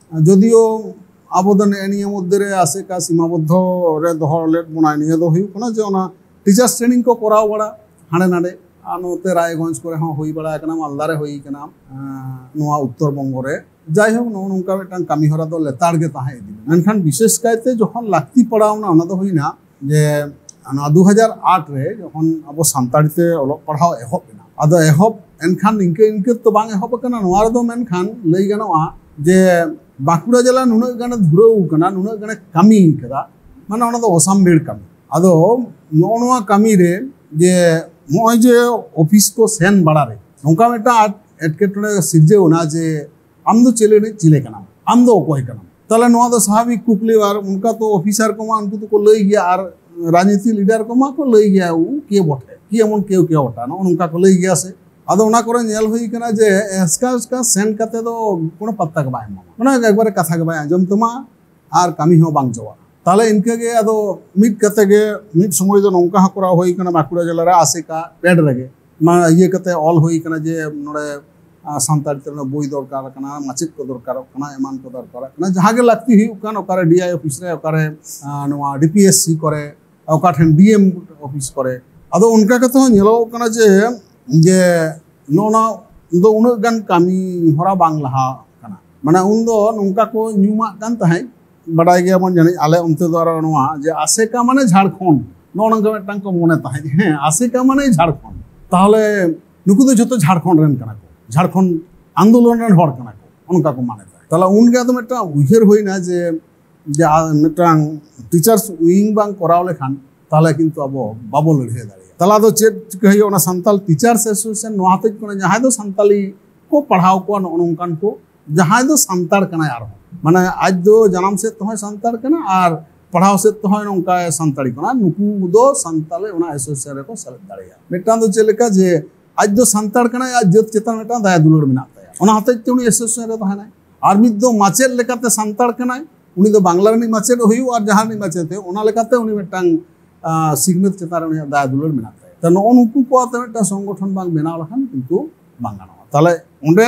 ᱡᱚᱫᱤᱭᱳ ᱟᱵᱚ ᱫᱚ ᱱᱮᱜᱼᱮ ᱱᱤᱭᱟᱹ ᱢᱚᱫᱽᱫᱷᱮ ᱨᱮ ᱟᱥᱮᱠᱟ ᱥᱤᱢᱟᱵᱚᱫᱽᱫᱷᱚ ᱨᱮ ᱫᱚᱦᱚ ᱞᱮᱫ ᱵᱚᱱᱟᱭ, ᱱᱤᱭᱟᱹ ᱫᱚ ᱦᱩᱭᱩᱜ ᱠᱟᱱᱟ ᱡᱮ ᱚᱱᱟ ᱴᱤᱪᱟᱨᱥ ᱴᱨᱮᱱᱤᱝ ᱠᱚ ᱠᱚᱨᱟᱣ ᱵᱟᱲᱟ ᱦᱟᱸᱰᱮ ᱱᱟᱰᱮ, ᱟᱨ ᱱᱚᱛᱮ ᱨᱟᱭᱜᱚᱸᱡᱽ ᱠᱚᱨᱮ ᱦᱚᱸ ᱦᱩᱭ ᱵᱟᱲᱟ ᱟᱠᱟᱱᱟ, ᱢᱟᱞᱫᱟ ᱨᱮ ᱦᱩᱭ ᱟᱠᱟᱱᱟ, ᱟᱸ, ᱱᱚᱣᱟ ᱩᱛᱛᱚᱨ ᱵᱚᱝᱜᱚ ᱨᱮ᱾ ᱡᱟᱭᱦᱳᱠ, ᱱᱚᱜᱼᱚ ᱱᱚᱝᱠᱟ ᱢᱤᱫᱴᱟᱝ ᱠᱟᱹᱢᱤ ᱦᱚᱨᱟ ᱫᱚ ᱞᱮᱛᱟᱲ ᱜᱮ ᱛᱟᱦᱮᱸ ᱤᱫᱤ ᱞᱮᱱᱟ᱾ ᱢᱮᱱᱠᱷᱟᱱ ᱵᱤᱥᱮᱥ ᱠᱟᱭᱛᱮ ᱡᱚᱠᱷᱚᱱ ᱞᱟᱹᱠᱛᱤ ᱯᱟᱲᱟᱣ ᱮᱱᱟ, ᱚᱱᱟ ᱫᱚ ᱦᱩᱭᱱᱟ ᱡᱮ ᱚᱱᱟ ᱫᱩ ᱦᱟᱡᱟᱨ ᱟᱴ ᱨᱮ ᱡᱚᱠᱷᱚᱱ ᱟᱵᱚ ᱥᱟᱱᱛᱟᱲᱤ ᱛᱮ ᱚᱞᱚᱜ ᱯᱟᱲᱦᱟᱣ ᱮᱦᱚᱵ ᱮᱱᱟ, ᱟᱫᱚ ᱮᱦᱚᱵ ᱮᱱᱠᱷᱟᱱ ᱤᱱᱠᱟᱹ ᱤᱱᱠᱟᱹ ᱛᱚ ᱵᱟᱝ ᱮᱦᱚᱵ ᱟᱠᱟᱱᱟ᱾ ᱱᱚᱣᱟ ᱨᱮᱫᱚ ᱢᱮᱱᱠᱷᱟᱱ ᱞᱟᱹᱭ ᱜᱟᱱᱚᱜᱼᱟ ᱡᱮ ᱵᱟᱸᱠᱩᱲᱟ ᱡᱮᱞᱟ ᱱᱩᱱᱟᱹᱜ ᱜᱟᱱᱮ ᱫᱷᱩᱨᱟᱹᱣ ᱟᱠᱟᱱᱟ, ᱱᱩᱱᱟᱹᱜ ᱜᱟᱱᱮ ᱠᱟᱹᱢᱤ ᱠᱟᱫᱟ, ᱢᱟᱱᱮ ᱚᱱᱟ ᱫᱚ ᱚᱥᱟᱢᱵᱷᱮᱲ ᱠᱟᱹᱢᱤ᱾ ᱟᱫᱚ ᱱᱚᱜᱼᱚ ᱱᱚᱣᱟ ᱠᱟᱹᱢᱤ ᱨᱮ ᱡᱮ ᱱᱚᱜᱼᱚᱭ ᱡᱮ ᱚᱯᱷᱤᱥ ᱠᱚ ᱥᱮᱱ ᱵᱟᱲᱟ ᱨᱮ ᱱᱚᱝᱠᱟ ᱢᱤᱫᱴᱟᱝ ᱮᱴᱠᱮᱴᱚᱬᱮ ᱥᱤᱨᱡᱟᱹᱣ ᱮᱱᱟ ᱡᱮ ᱟᱢ ᱫᱚ ᱪᱮᱞᱮ ᱨᱤᱱᱤᱡ ᱪᱮᱞᱮ ᱠᱟᱱᱟᱢ, ᱟᱢ ᱫᱚ ᱚᱠᱚᱭ ᱠᱟᱱᱟᱢ? ᱛᱟᱦᱞᱮ ᱱᱚᱣᱟ ᱫᱚ ᱥᱟᱵᱷᱟᱵᱤᱠ ᱠᱩᱠᱞᱤ, ᱟᱨ ᱚᱱᱠᱟ ᱛᱚ ᱚᱯᱷᱤᱥᱟᱨ ᱠᱚᱢᱟ ᱩᱱᱠᱩ ᱫᱚᱠᱚ ᱞᱟᱹᱭ ᱜᱮᱭᱟ, ᱟᱨ ᱨᱟᱡᱽᱱᱤᱛᱤ ᱞᱤᱰᱟᱨ ᱠᱚᱢᱟ ᱠᱚ ᱞᱟᱹᱭ ᱜᱮᱭᱟ, ᱩ ᱠᱮ ᱵᱚᱴᱷᱮ, ᱠᱮ ᱮᱢᱚᱱ ᱠᱮᱣ ᱠᱮᱣᱴᱟ, ᱱᱚᱜᱼᱚ ᱱᱚᱝᱠᱟ ᱠᱚ ᱞᱟᱹᱭ ᱜᱮᱭᱟ ᱥᱮ᱾ ᱟᱫᱚ ᱚᱱᱟ ᱠᱚᱨᱮ ᱧᱮᱞ ᱦᱩᱭ ᱠᱟᱱᱟ ᱡᱮ ᱮᱥᱠᱟᱨ ᱮᱥᱠᱟᱨ ᱥᱮᱱ ᱠᱟᱛᱮ ᱫᱚ ᱠᱳᱱᱳ ᱯᱟᱛᱛᱟ ᱜᱮ ᱵᱟᱭ ᱮᱢᱟᱢᱟ, ᱢᱟᱱᱮ ᱮᱠᱵᱟᱨᱮ ᱠᱟᱛᱷᱟ ᱜᱮ ᱵᱟᱭ ᱟᱸᱡᱚᱢ ᱛᱟᱢᱟ ᱟᱨ ᱠᱟᱹᱢᱤ ᱦᱚᱸ ᱵᱟᱝ ᱪᱟᱵᱟᱜᱼᱟ᱾ ᱛᱟᱦᱚᱞᱮ ᱤᱱᱠᱟᱹ ᱜᱮ ᱟᱫᱚ ᱢᱤᱫ ᱠᱟᱛᱮ ᱜᱮ ᱢᱤᱫ ᱥᱚᱢᱚᱭ ᱫᱚ ᱱᱚᱝᱠᱟ ᱦᱚᱸ ᱠᱚᱨᱟᱣ ᱦᱩᱭ ᱠᱟᱱᱟ, ᱵᱟᱸᱠᱩᱲᱟ ᱡᱮᱞᱟ ᱨᱮ ᱟᱥᱮᱠᱟ ᱯᱮᱰ ᱨᱮᱜᱮ ᱚᱱᱟ ᱤᱭᱟᱹ ᱠᱟᱛᱮ ᱚᱞ ᱦᱩᱭ ᱠᱟᱱᱟ ᱡᱮ ᱱᱚᱰᱮ, ᱟᱸ, ᱥᱟᱱᱛᱟᱲᱤ ᱛᱮ ᱱᱚᱰᱮ ᱵᱳᱭ ᱫᱚᱨᱠᱟᱨ ᱠᱟᱱᱟ, ᱢᱟᱪᱮᱫ ᱠᱚ ᱫᱚᱨᱠᱟᱨᱚᱜ ᱠᱟᱱᱟ, ᱮᱢᱟᱱ ᱠᱚ ᱫᱚᱨᱠᱟᱨᱚᱜ ᱠᱟᱱᱟ, ᱡᱟᱦᱟᱸ ᱜᱮ ᱞᱟᱹᱠᱛᱤ ᱦᱩᱭᱩᱜ ᱠᱟᱱ, ᱚᱠᱟᱨᱮ ᱰᱤ ᱟᱭ ᱚᱯᱷᱤᱥ ᱨᱮ, ᱚᱠᱟᱨᱮ, ᱟᱸ, ᱱᱚᱣᱟ ᱰᱤ ᱯᱤ ᱮᱥ ᱥᱤ ᱠᱚᱨᱮ, ᱚᱠᱟ ᱴᱷᱮᱱ ᱰᱤ ᱮᱢ ᱚᱯᱷᱤᱥ ᱠᱚᱨᱮ᱾ ᱟᱫᱚ ᱚᱱᱠᱟ ᱠᱟᱛᱮ ᱦᱚᱸ ᱧᱮᱞᱚᱜᱚᱜ ᱠᱟᱱᱟ ᱡᱮ, ᱡᱮ ᱱᱚᱜᱼᱚ ᱱᱚᱣᱟ ᱫᱚ ᱩᱱᱟᱹᱜ ᱜᱟᱱ ᱠᱟᱹᱢᱤ ᱦᱚᱨᱟ ᱵᱟᱝ ᱞᱟᱦᱟ ᱠᱟᱱᱟ᱾ ᱢᱟᱱᱮ ᱩᱱᱫᱚ ᱱᱚᱝᱠᱟ ᱠᱚ ᱧᱩᱢᱟᱜ ᱠᱟᱱ ᱛᱟᱦᱮᱸᱫ, ᱵᱟᱰᱟᱭ ᱜᱮᱭᱟᱵᱚᱱ ᱡᱟᱹᱱᱤᱡ ᱟᱞᱮ ᱚᱱᱛᱮ ᱫᱚ ᱟᱨᱚ ᱱᱚᱣᱟ ᱡᱮ ᱟᱥᱮᱠᱟ ᱢᱟᱱᱮ ᱡᱷᱟᱲᱠᱷᱚᱸᱰ, ᱱᱚᱜᱼᱚ ᱱᱚᱝᱠᱟ ᱢᱤᱫᱴᱟᱝ ᱠᱚ ᱢᱚᱱᱮ ᱛᱟᱦᱮᱸᱫ, ᱦᱮᱸ, ᱟᱥᱮᱠᱟ ᱢᱟᱱᱮ ᱡᱷᱟᱲᱠᱷᱚᱸᱰ, ᱛᱟᱦᱚᱞᱮ ᱱᱩᱠᱩ ᱫᱚ ᱡᱷᱚᱛᱚ ᱡᱷᱟᱲᱠᱷᱚᱸᱰ ᱨᱮᱱ ᱠᱟᱱᱟ ᱠᱚ, ᱡᱷᱟᱲᱠᱷᱚᱸᱰ ᱟᱱᱫᱳᱞᱚᱱ ᱨᱮᱱ ᱦᱚᱲ ᱠᱟᱱᱟ ᱠᱚ, ᱚᱱᱠᱟ ᱠᱚ ᱢᱚᱱᱮ ᱛᱟᱦᱮᱸᱫ᱾ ᱛᱟᱦᱚᱞᱮ ᱩᱱᱜᱮ ᱟᱫᱚ ᱢᱤᱫᱴᱟᱝ ᱩᱭᱦᱟᱹᱨ ᱦᱩᱭᱱᱟ ᱡᱮ, ᱡᱮ ᱟᱨ ᱢᱤᱫᱴᱟᱝ ᱴᱤᱪᱟᱨᱥ ᱩᱭᱤᱝ ᱵᱟᱝ ᱠᱚᱨᱟᱣ ᱞᱮᱠᱷᱟᱱ ᱛᱟᱦᱚᱞᱮ ᱠᱤᱱᱛᱩ ᱟᱵᱚ ᱵᱟᱵᱚ ᱞᱟᱹᱲᱦᱟᱹᱭ ᱫᱟᱲᱮᱭᱟᱜᱼᱟ᱾ ᱛᱟᱦᱚᱞᱮ ᱟᱫᱚ ᱪᱮᱫ ᱪᱤᱠᱟᱹ ᱦᱩᱭᱩᱜᱼᱟ? ᱚᱱᱟ ᱥᱟᱱᱛᱟᱞ ᱴᱤᱪᱟᱨᱥ ᱮᱥᱳᱥᱤᱭᱮᱥᱚᱱ ᱱᱚᱣᱟ ᱦᱚᱛᱮᱡ ᱠᱷᱚᱱᱟᱜ ᱡᱟᱦᱟᱸᱭ ᱫᱚ ᱥᱟᱱᱛᱟᱞᱤ ᱠᱚ ᱯᱟᱲᱦᱟᱣ ᱠᱚᱣᱟ, ᱱᱚᱜᱼᱚ ᱱᱚᱝᱠᱟᱱ ᱠᱚ, ᱡᱟᱦᱟᱸᱭ ᱫᱚ ᱥᱟᱱᱛᱟᱲ ᱠᱟᱱᱟᱭ, ᱟᱨᱦᱚᱸ ᱢᱟᱱᱮ ᱟᱡ ᱫᱚ ᱡᱟᱱᱟᱢ ᱥᱮᱫ ᱛᱮᱦᱚᱸᱭ ᱥᱟᱱᱛᱟᱲ ᱠᱟᱱᱟ ᱟᱨ ᱯᱟᱲᱦᱟᱣ ᱥᱮᱫ ᱛᱮᱦᱚᱸᱭ ᱱᱚᱝᱠᱟᱭ ᱥᱟᱱᱛᱟᱲᱤ ᱠᱟᱱᱟ, ᱱᱩᱠᱩ ᱫᱚ ᱥᱟᱱᱛᱟᱞᱤ ᱚᱱᱟ ᱮᱥᱳᱥᱤᱭᱮᱥᱚᱱ ᱨᱮᱠᱚ ᱥᱮᱞᱮᱫ ᱫᱟᱲᱮᱭᱟᱜᱼᱟ᱾ ᱢᱤᱫᱴᱟᱝ ᱫᱚ ᱪᱮᱫ ᱞᱮᱠᱟ ᱡᱮ ᱟᱡ ᱫᱚ ᱥᱟᱱᱛᱟᱲ ᱠᱟᱱᱟᱭ, ᱟᱡ ᱡᱟᱹᱛ ᱪᱮᱛᱟᱱ ᱢᱤᱫᱴᱟᱝ ᱫᱟᱭᱟ ᱫᱩᱞᱟᱹᱲ ᱢᱮᱱᱟᱜ ᱛᱟᱭᱟ, ᱚᱱᱟ ᱦᱚᱛᱮᱡ ᱛᱮ ᱩᱱᱤ ᱮᱥᱳᱥᱤᱭᱮᱥᱚᱱ ᱨᱮ ᱛᱟᱦᱮᱱᱟᱭ᱾ ᱟᱨ ᱢᱤᱫ ᱫᱚ ᱢᱟᱪᱮᱫ ᱞᱮᱠᱟᱛᱮ ᱥᱟᱱᱛᱟᱲ ᱠᱟᱱᱟᱭ, ᱩᱱᱤ ᱫᱚ ᱵᱟᱝᱞᱟ ᱨᱤᱱᱤᱡ ᱢᱟᱪᱮᱫ ᱦᱩᱭᱩᱜ ᱟᱨ ᱡᱟᱦᱟᱸ ᱨᱤᱱᱤᱡ ᱢᱟᱪᱮᱫ ᱦᱩᱭᱩᱜ, ᱩᱱᱤ ᱢᱤᱫᱴᱟᱝ, ᱟᱸ, ᱥᱤᱠᱷᱱᱟᱹᱛ ᱪᱮᱛᱟᱱ ᱨᱮ ᱩᱱᱤᱭᱟᱜ ᱫᱟᱭᱟ ᱫᱩᱞᱟᱹᱲ ᱢᱮᱱᱟᱜ ᱛᱟᱭᱟ᱾ ᱛᱚ ᱱᱚᱜᱼᱚ ᱱᱩᱠᱩ ᱠᱚ ᱟᱛᱮ ᱢᱤᱫᱴᱟᱝ ᱥᱚᱝᱜᱚᱴᱷᱚᱱ ᱵᱟᱝ ᱵᱮᱱᱟᱣ ᱞᱮᱠᱷᱟᱱ ᱠᱤᱱᱛᱩ ᱵᱟᱝ ᱜᱟᱱᱚᱜᱼᱟ᱾ ᱛᱟᱦᱞᱮ ᱚᱸᱰᱮ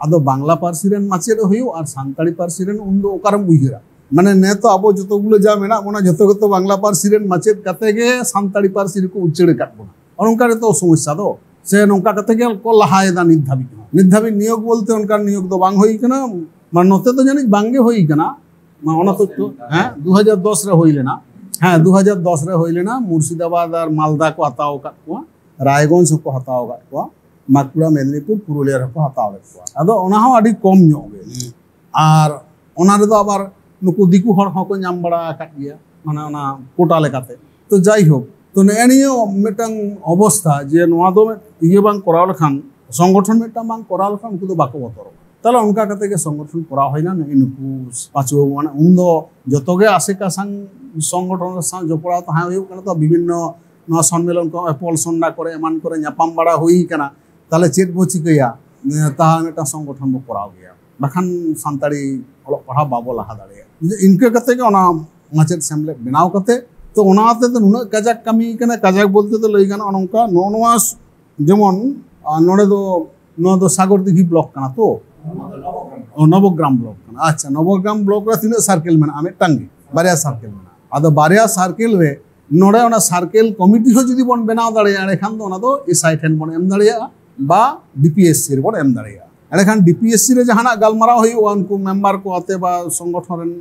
ᱟᱫᱚ ᱵᱟᱝᱞᱟ ᱯᱟᱹᱨᱥᱤ ᱨᱮᱱ ᱢᱟᱪᱮᱫ ᱦᱩᱭᱩᱜ ᱟᱨ ᱥᱟᱱᱛᱟᱲᱤ ᱯᱟᱹᱨᱥᱤ ᱨᱮᱱ ᱩᱱᱫᱚ ᱚᱠᱟᱨᱮᱢ ᱩᱭᱦᱟᱹᱨᱟ? ᱢᱟᱱᱮ ᱱᱮ ᱛᱚ ᱟᱵᱚ ᱡᱚᱛᱚ ᱜᱩᱞᱟᱹ ᱡᱟ ᱢᱮᱱᱟᱜ ᱵᱚᱱᱟ, ᱡᱚᱛᱚ ᱜᱮᱛᱚ ᱵᱟᱝᱞᱟ ᱯᱟᱹᱨᱥᱤ ᱨᱮᱱ ᱢᱟᱪᱮᱫ ᱠᱟᱛᱮ ᱜᱮ ᱥᱟᱱᱛᱟᱲᱤ ᱯᱟᱹᱨᱥᱤ ᱨᱮᱠᱚ ᱩᱪᱟᱹᱲ ᱟᱠᱟᱫ ᱵᱚᱱᱟ᱾ ᱚᱱᱠᱟ ᱨᱮᱛᱚ ᱥᱚᱢᱚᱥᱥᱟ ᱫᱚ᱾ ᱥᱮ ᱱᱚᱝᱠᱟ ᱠᱟᱛᱮ ᱜᱮ ᱠᱚ ᱞᱟᱦᱟᱭᱮᱫᱟ ᱱᱤᱛ ᱫᱷᱟᱹᱵᱤᱡ ᱦᱚᱸ᱾ ᱱᱤᱛ ᱫᱷᱟᱹᱵᱤᱡ ᱱᱤᱭᱳᱜᱽ ᱵᱚᱞᱛᱮ ᱚᱱᱠᱟᱱ ᱱᱤᱭᱳᱜᱽ ᱫᱚ ᱵᱟᱝ ᱦᱩᱭ ᱠᱟᱱᱟ᱾ ᱢᱟᱱᱮ ᱱᱚᱛᱮ ᱫᱚ ᱡᱟᱹᱱᱤᱡ ᱵᱟᱝ ᱜᱮ ᱦᱩᱭ ᱠᱟᱱᱟ᱾ ᱢᱟ ᱚᱱᱟ ᱛᱚᱛᱛᱷᱚ, ᱦᱮᱸ, ᱫᱩ ᱦᱟᱡᱟᱨ ᱫᱚᱥ ᱨᱮ ᱦᱩᱭ ᱞᱮᱱᱟ᱾ ᱦᱮᱸ, ᱫᱩ ᱦᱟᱡᱟᱨ ᱫᱚᱥ ᱨᱮ ᱦᱩᱭ ᱞᱮᱱᱟ᱾ ᱢᱩᱨᱥᱤᱫᱟᱵᱟᱫᱽ ᱟᱨ ᱢᱟᱞᱫᱟ ᱠᱚ ᱦᱟᱛᱟᱣ ᱟᱠᱟᱫ ᱠᱚᱣᱟ, ᱨᱟᱭᱜᱚᱸᱡᱽ ᱦᱚᱸᱠᱚ ᱦᱟᱛᱟᱣ ᱟᱠᱟᱫ ᱠᱚᱣᱟ, ᱵᱟᱸᱠᱩᱲᱟ, ᱢᱮᱫᱽᱱᱤᱯᱩᱨ, ᱯᱩᱨᱩᱞᱤᱭᱟᱹ ᱨᱮᱦᱚᱸ ᱠᱚ ᱦᱟᱛᱟᱣ ᱞᱮᱫ ᱠᱚᱣᱟ᱾ ᱟᱫᱚ ᱚᱱᱟ ᱦᱚᱸ ᱟᱹᱰᱤ ᱠᱚᱢ ᱧᱚᱜ ᱜᱮ᱾ ᱟᱨ ᱚᱱᱟ ᱨᱮᱫᱚ ᱟᱵᱟᱨ ᱱᱩᱠᱩ ᱫᱤᱠᱩ ᱦᱚᱲ ᱦᱚᱸᱠᱚ ᱧᱟᱢ ᱵᱟᱲᱟ ᱟᱠᱟᱫ ᱜᱮᱭᱟ, ᱢᱟᱱᱮ ᱚᱱᱟ ᱠᱳᱴᱟ ᱞᱮᱠᱟᱛᱮ᱾ ᱛᱚ ᱡᱟᱭᱦᱳᱠ, ᱛᱚ ᱱᱮᱜᱼᱮ ᱱᱤᱭᱟᱹ ᱢᱤᱫᱴᱟᱝ ᱚᱵᱚᱥᱛᱷᱟ ᱡᱮ ᱱᱚᱣᱟ ᱫᱚ ᱤᱭᱟᱹ ᱵᱟᱝ ᱠᱚᱨᱟᱣ ᱞᱮᱠᱷᱟᱱ, ᱥᱚᱝᱜᱚᱴᱷᱚᱱ ᱢᱤᱫᱴᱟᱝ ᱵᱟᱝ ᱠᱚᱨᱟᱣ ᱞᱮᱠᱷᱟᱱ ᱩᱱᱠᱩ ᱫᱚ ᱵᱟᱠᱚ ᱵᱚᱛᱚᱨᱚᱜᱼᱟ᱾ ᱛᱟᱦᱞᱮ ᱚᱱᱠᱟ ᱠᱟᱛᱮ ᱜᱮ ᱥᱚᱝᱜᱚᱴᱷᱚᱱ ᱠᱚᱨᱟᱣ ᱦᱩᱭᱱᱟ᱾ ᱱᱩᱜᱼᱩ ᱱᱩᱠᱩ ᱯᱟᱹᱪᱷᱩᱣᱟᱹ, ᱢᱟᱱᱮ ᱩᱱᱫᱚ ᱡᱚᱛᱚ ᱜᱮ ᱟᱥᱮᱠᱟ ᱥᱟᱝ ᱥᱚᱝᱜᱚᱴᱷᱚᱱ ᱥᱟᱶ ᱡᱚᱯᱲᱟᱣ ᱛᱟᱦᱮᱸ ᱦᱩᱭᱩᱜ ᱠᱟᱱᱟ᱾ ᱛᱚ ᱵᱤᱵᱷᱤᱱᱱᱚ ᱱᱚᱣᱟ ᱥᱚᱱᱢᱮᱞᱚᱱ ᱠᱚ, ᱯᱚᱞ ᱥᱚᱱᱰᱟ ᱠᱚᱨᱮ ᱮᱢᱟᱱ ᱠᱚᱨᱮ ᱧᱟᱯᱟᱢ ᱵᱟᱲᱟ ᱦᱩᱭ ᱠᱟᱱᱟ᱾ ᱛᱟᱦᱞᱮ ᱪᱮᱫ ᱵᱚ ᱪᱤᱠᱟᱹᱭᱟ? ᱛᱟᱦᱞᱮ ᱢᱤᱫᱴᱟᱝ ᱥᱚᱝᱜᱚᱴᱷᱚᱱ ᱵᱚ ᱠᱚᱨᱟᱣ ᱜᱮᱭᱟ, ᱵᱟᱠᱷᱟᱱ ᱥᱟᱱᱛᱟᱲᱤ ᱚᱞᱚᱜ ᱯᱟᱲᱦᱟᱣ ᱵᱟᱵᱚ ᱞᱟᱦᱟ ᱫᱟᱲᱮᱭᱟᱜᱼᱟ᱾ ᱤᱱᱠᱟᱹ ᱠᱟᱛᱮ ᱜᱮ ᱚᱱᱟ ᱢᱟᱪᱮᱫ ᱥᱮᱢᱞᱮᱫ ᱵᱮᱱᱟᱣ ᱠᱟᱛᱮ, ᱛᱚ ᱚᱱᱟ ᱦᱚᱛᱮ ᱛᱮ ᱱᱩᱱᱟᱹᱜ ᱠᱟᱡᱟᱠ ᱠᱟᱹᱢᱤ ᱠᱟᱱᱟ᱾ ᱠᱟᱡᱟᱠ ᱵᱚᱞᱛᱮ ᱫᱚ ᱞᱟᱹᱭ ᱜᱟᱱᱚᱜᱼᱟ ᱱᱚᱝᱠᱟ, ᱱᱚᱜᱼᱚ ᱱᱚᱣᱟ ᱡᱮᱢᱚᱱ, ᱟᱨ ᱱᱚᱰᱮ ᱫᱚ, ᱱᱚᱣᱟ ᱫᱚ ᱥᱟᱜᱚᱨ ᱫᱤᱜᱷᱤ ᱵᱞᱚᱠ ᱠᱟᱱᱟ ᱛᱚ? ᱚ, ᱱᱚᱵᱚᱜᱨᱟᱢ ᱵᱞᱚᱠ ᱠᱟᱱᱟ᱾ ᱟᱪᱪᱷᱟ, ᱱᱚᱵᱚᱜᱨᱟᱢ ᱵᱞᱚᱠ ᱨᱮ ᱛᱤᱱᱟᱹᱜ ᱥᱟᱨᱠᱮᱞ ᱢᱮᱱᱟᱜᱼᱟ? ᱢᱤᱫᱴᱟᱝ ᱜᱮ, ᱵᱟᱨᱭᱟ ᱥᱟᱨᱠᱮᱞ ᱢᱮᱱᱟᱜᱼᱟ᱾ ᱟᱫᱚ ᱵᱟᱨᱭᱟ ᱥᱟᱨᱠᱮᱞ ᱨᱮ ᱱᱚᱰᱮ ᱚᱱᱟ ᱥᱟᱨᱠᱮᱞ ᱠᱚᱢᱤᱴᱤ ᱦᱚᱸ ᱡᱩᱫᱤ ᱵᱚᱱ ᱵᱮᱱᱟᱣ ᱫᱟᱲᱮᱭᱟᱜᱼᱟ, ᱮᱸᱰᱮᱠᱷᱟᱱ ᱫᱚ ᱚᱱᱟ ᱫᱚ ᱮᱥ ᱟᱭ ᱴᱷᱮᱱ ᱵᱚᱱ ᱮᱢ ᱫᱟᱲᱮᱭᱟᱜᱼᱟ ᱵᱟ ᱰᱤ ᱯᱤ ᱮᱥ ᱥᱤ ᱨᱮᱵᱚᱱ ᱮᱢ ᱫᱟᱲᱮᱭᱟᱜᱼᱟ᱾ ᱮᱸᱰᱮᱠᱷᱟᱱ ᱰᱤ ᱯᱤ ᱮᱥ ᱥᱤ ᱨᱮ ᱡᱟᱦᱟᱱᱟᱜ ᱜᱟᱞᱢᱟᱨᱟᱣ ᱦᱩᱭᱩᱜᱼᱟ, ᱩᱱᱠᱩ ᱢᱮᱢᱵᱟᱨ ᱠᱚ ᱟᱛᱮ ᱵᱟ ᱥᱚᱝᱜᱚᱴᱷᱚᱱ ᱨᱮᱱ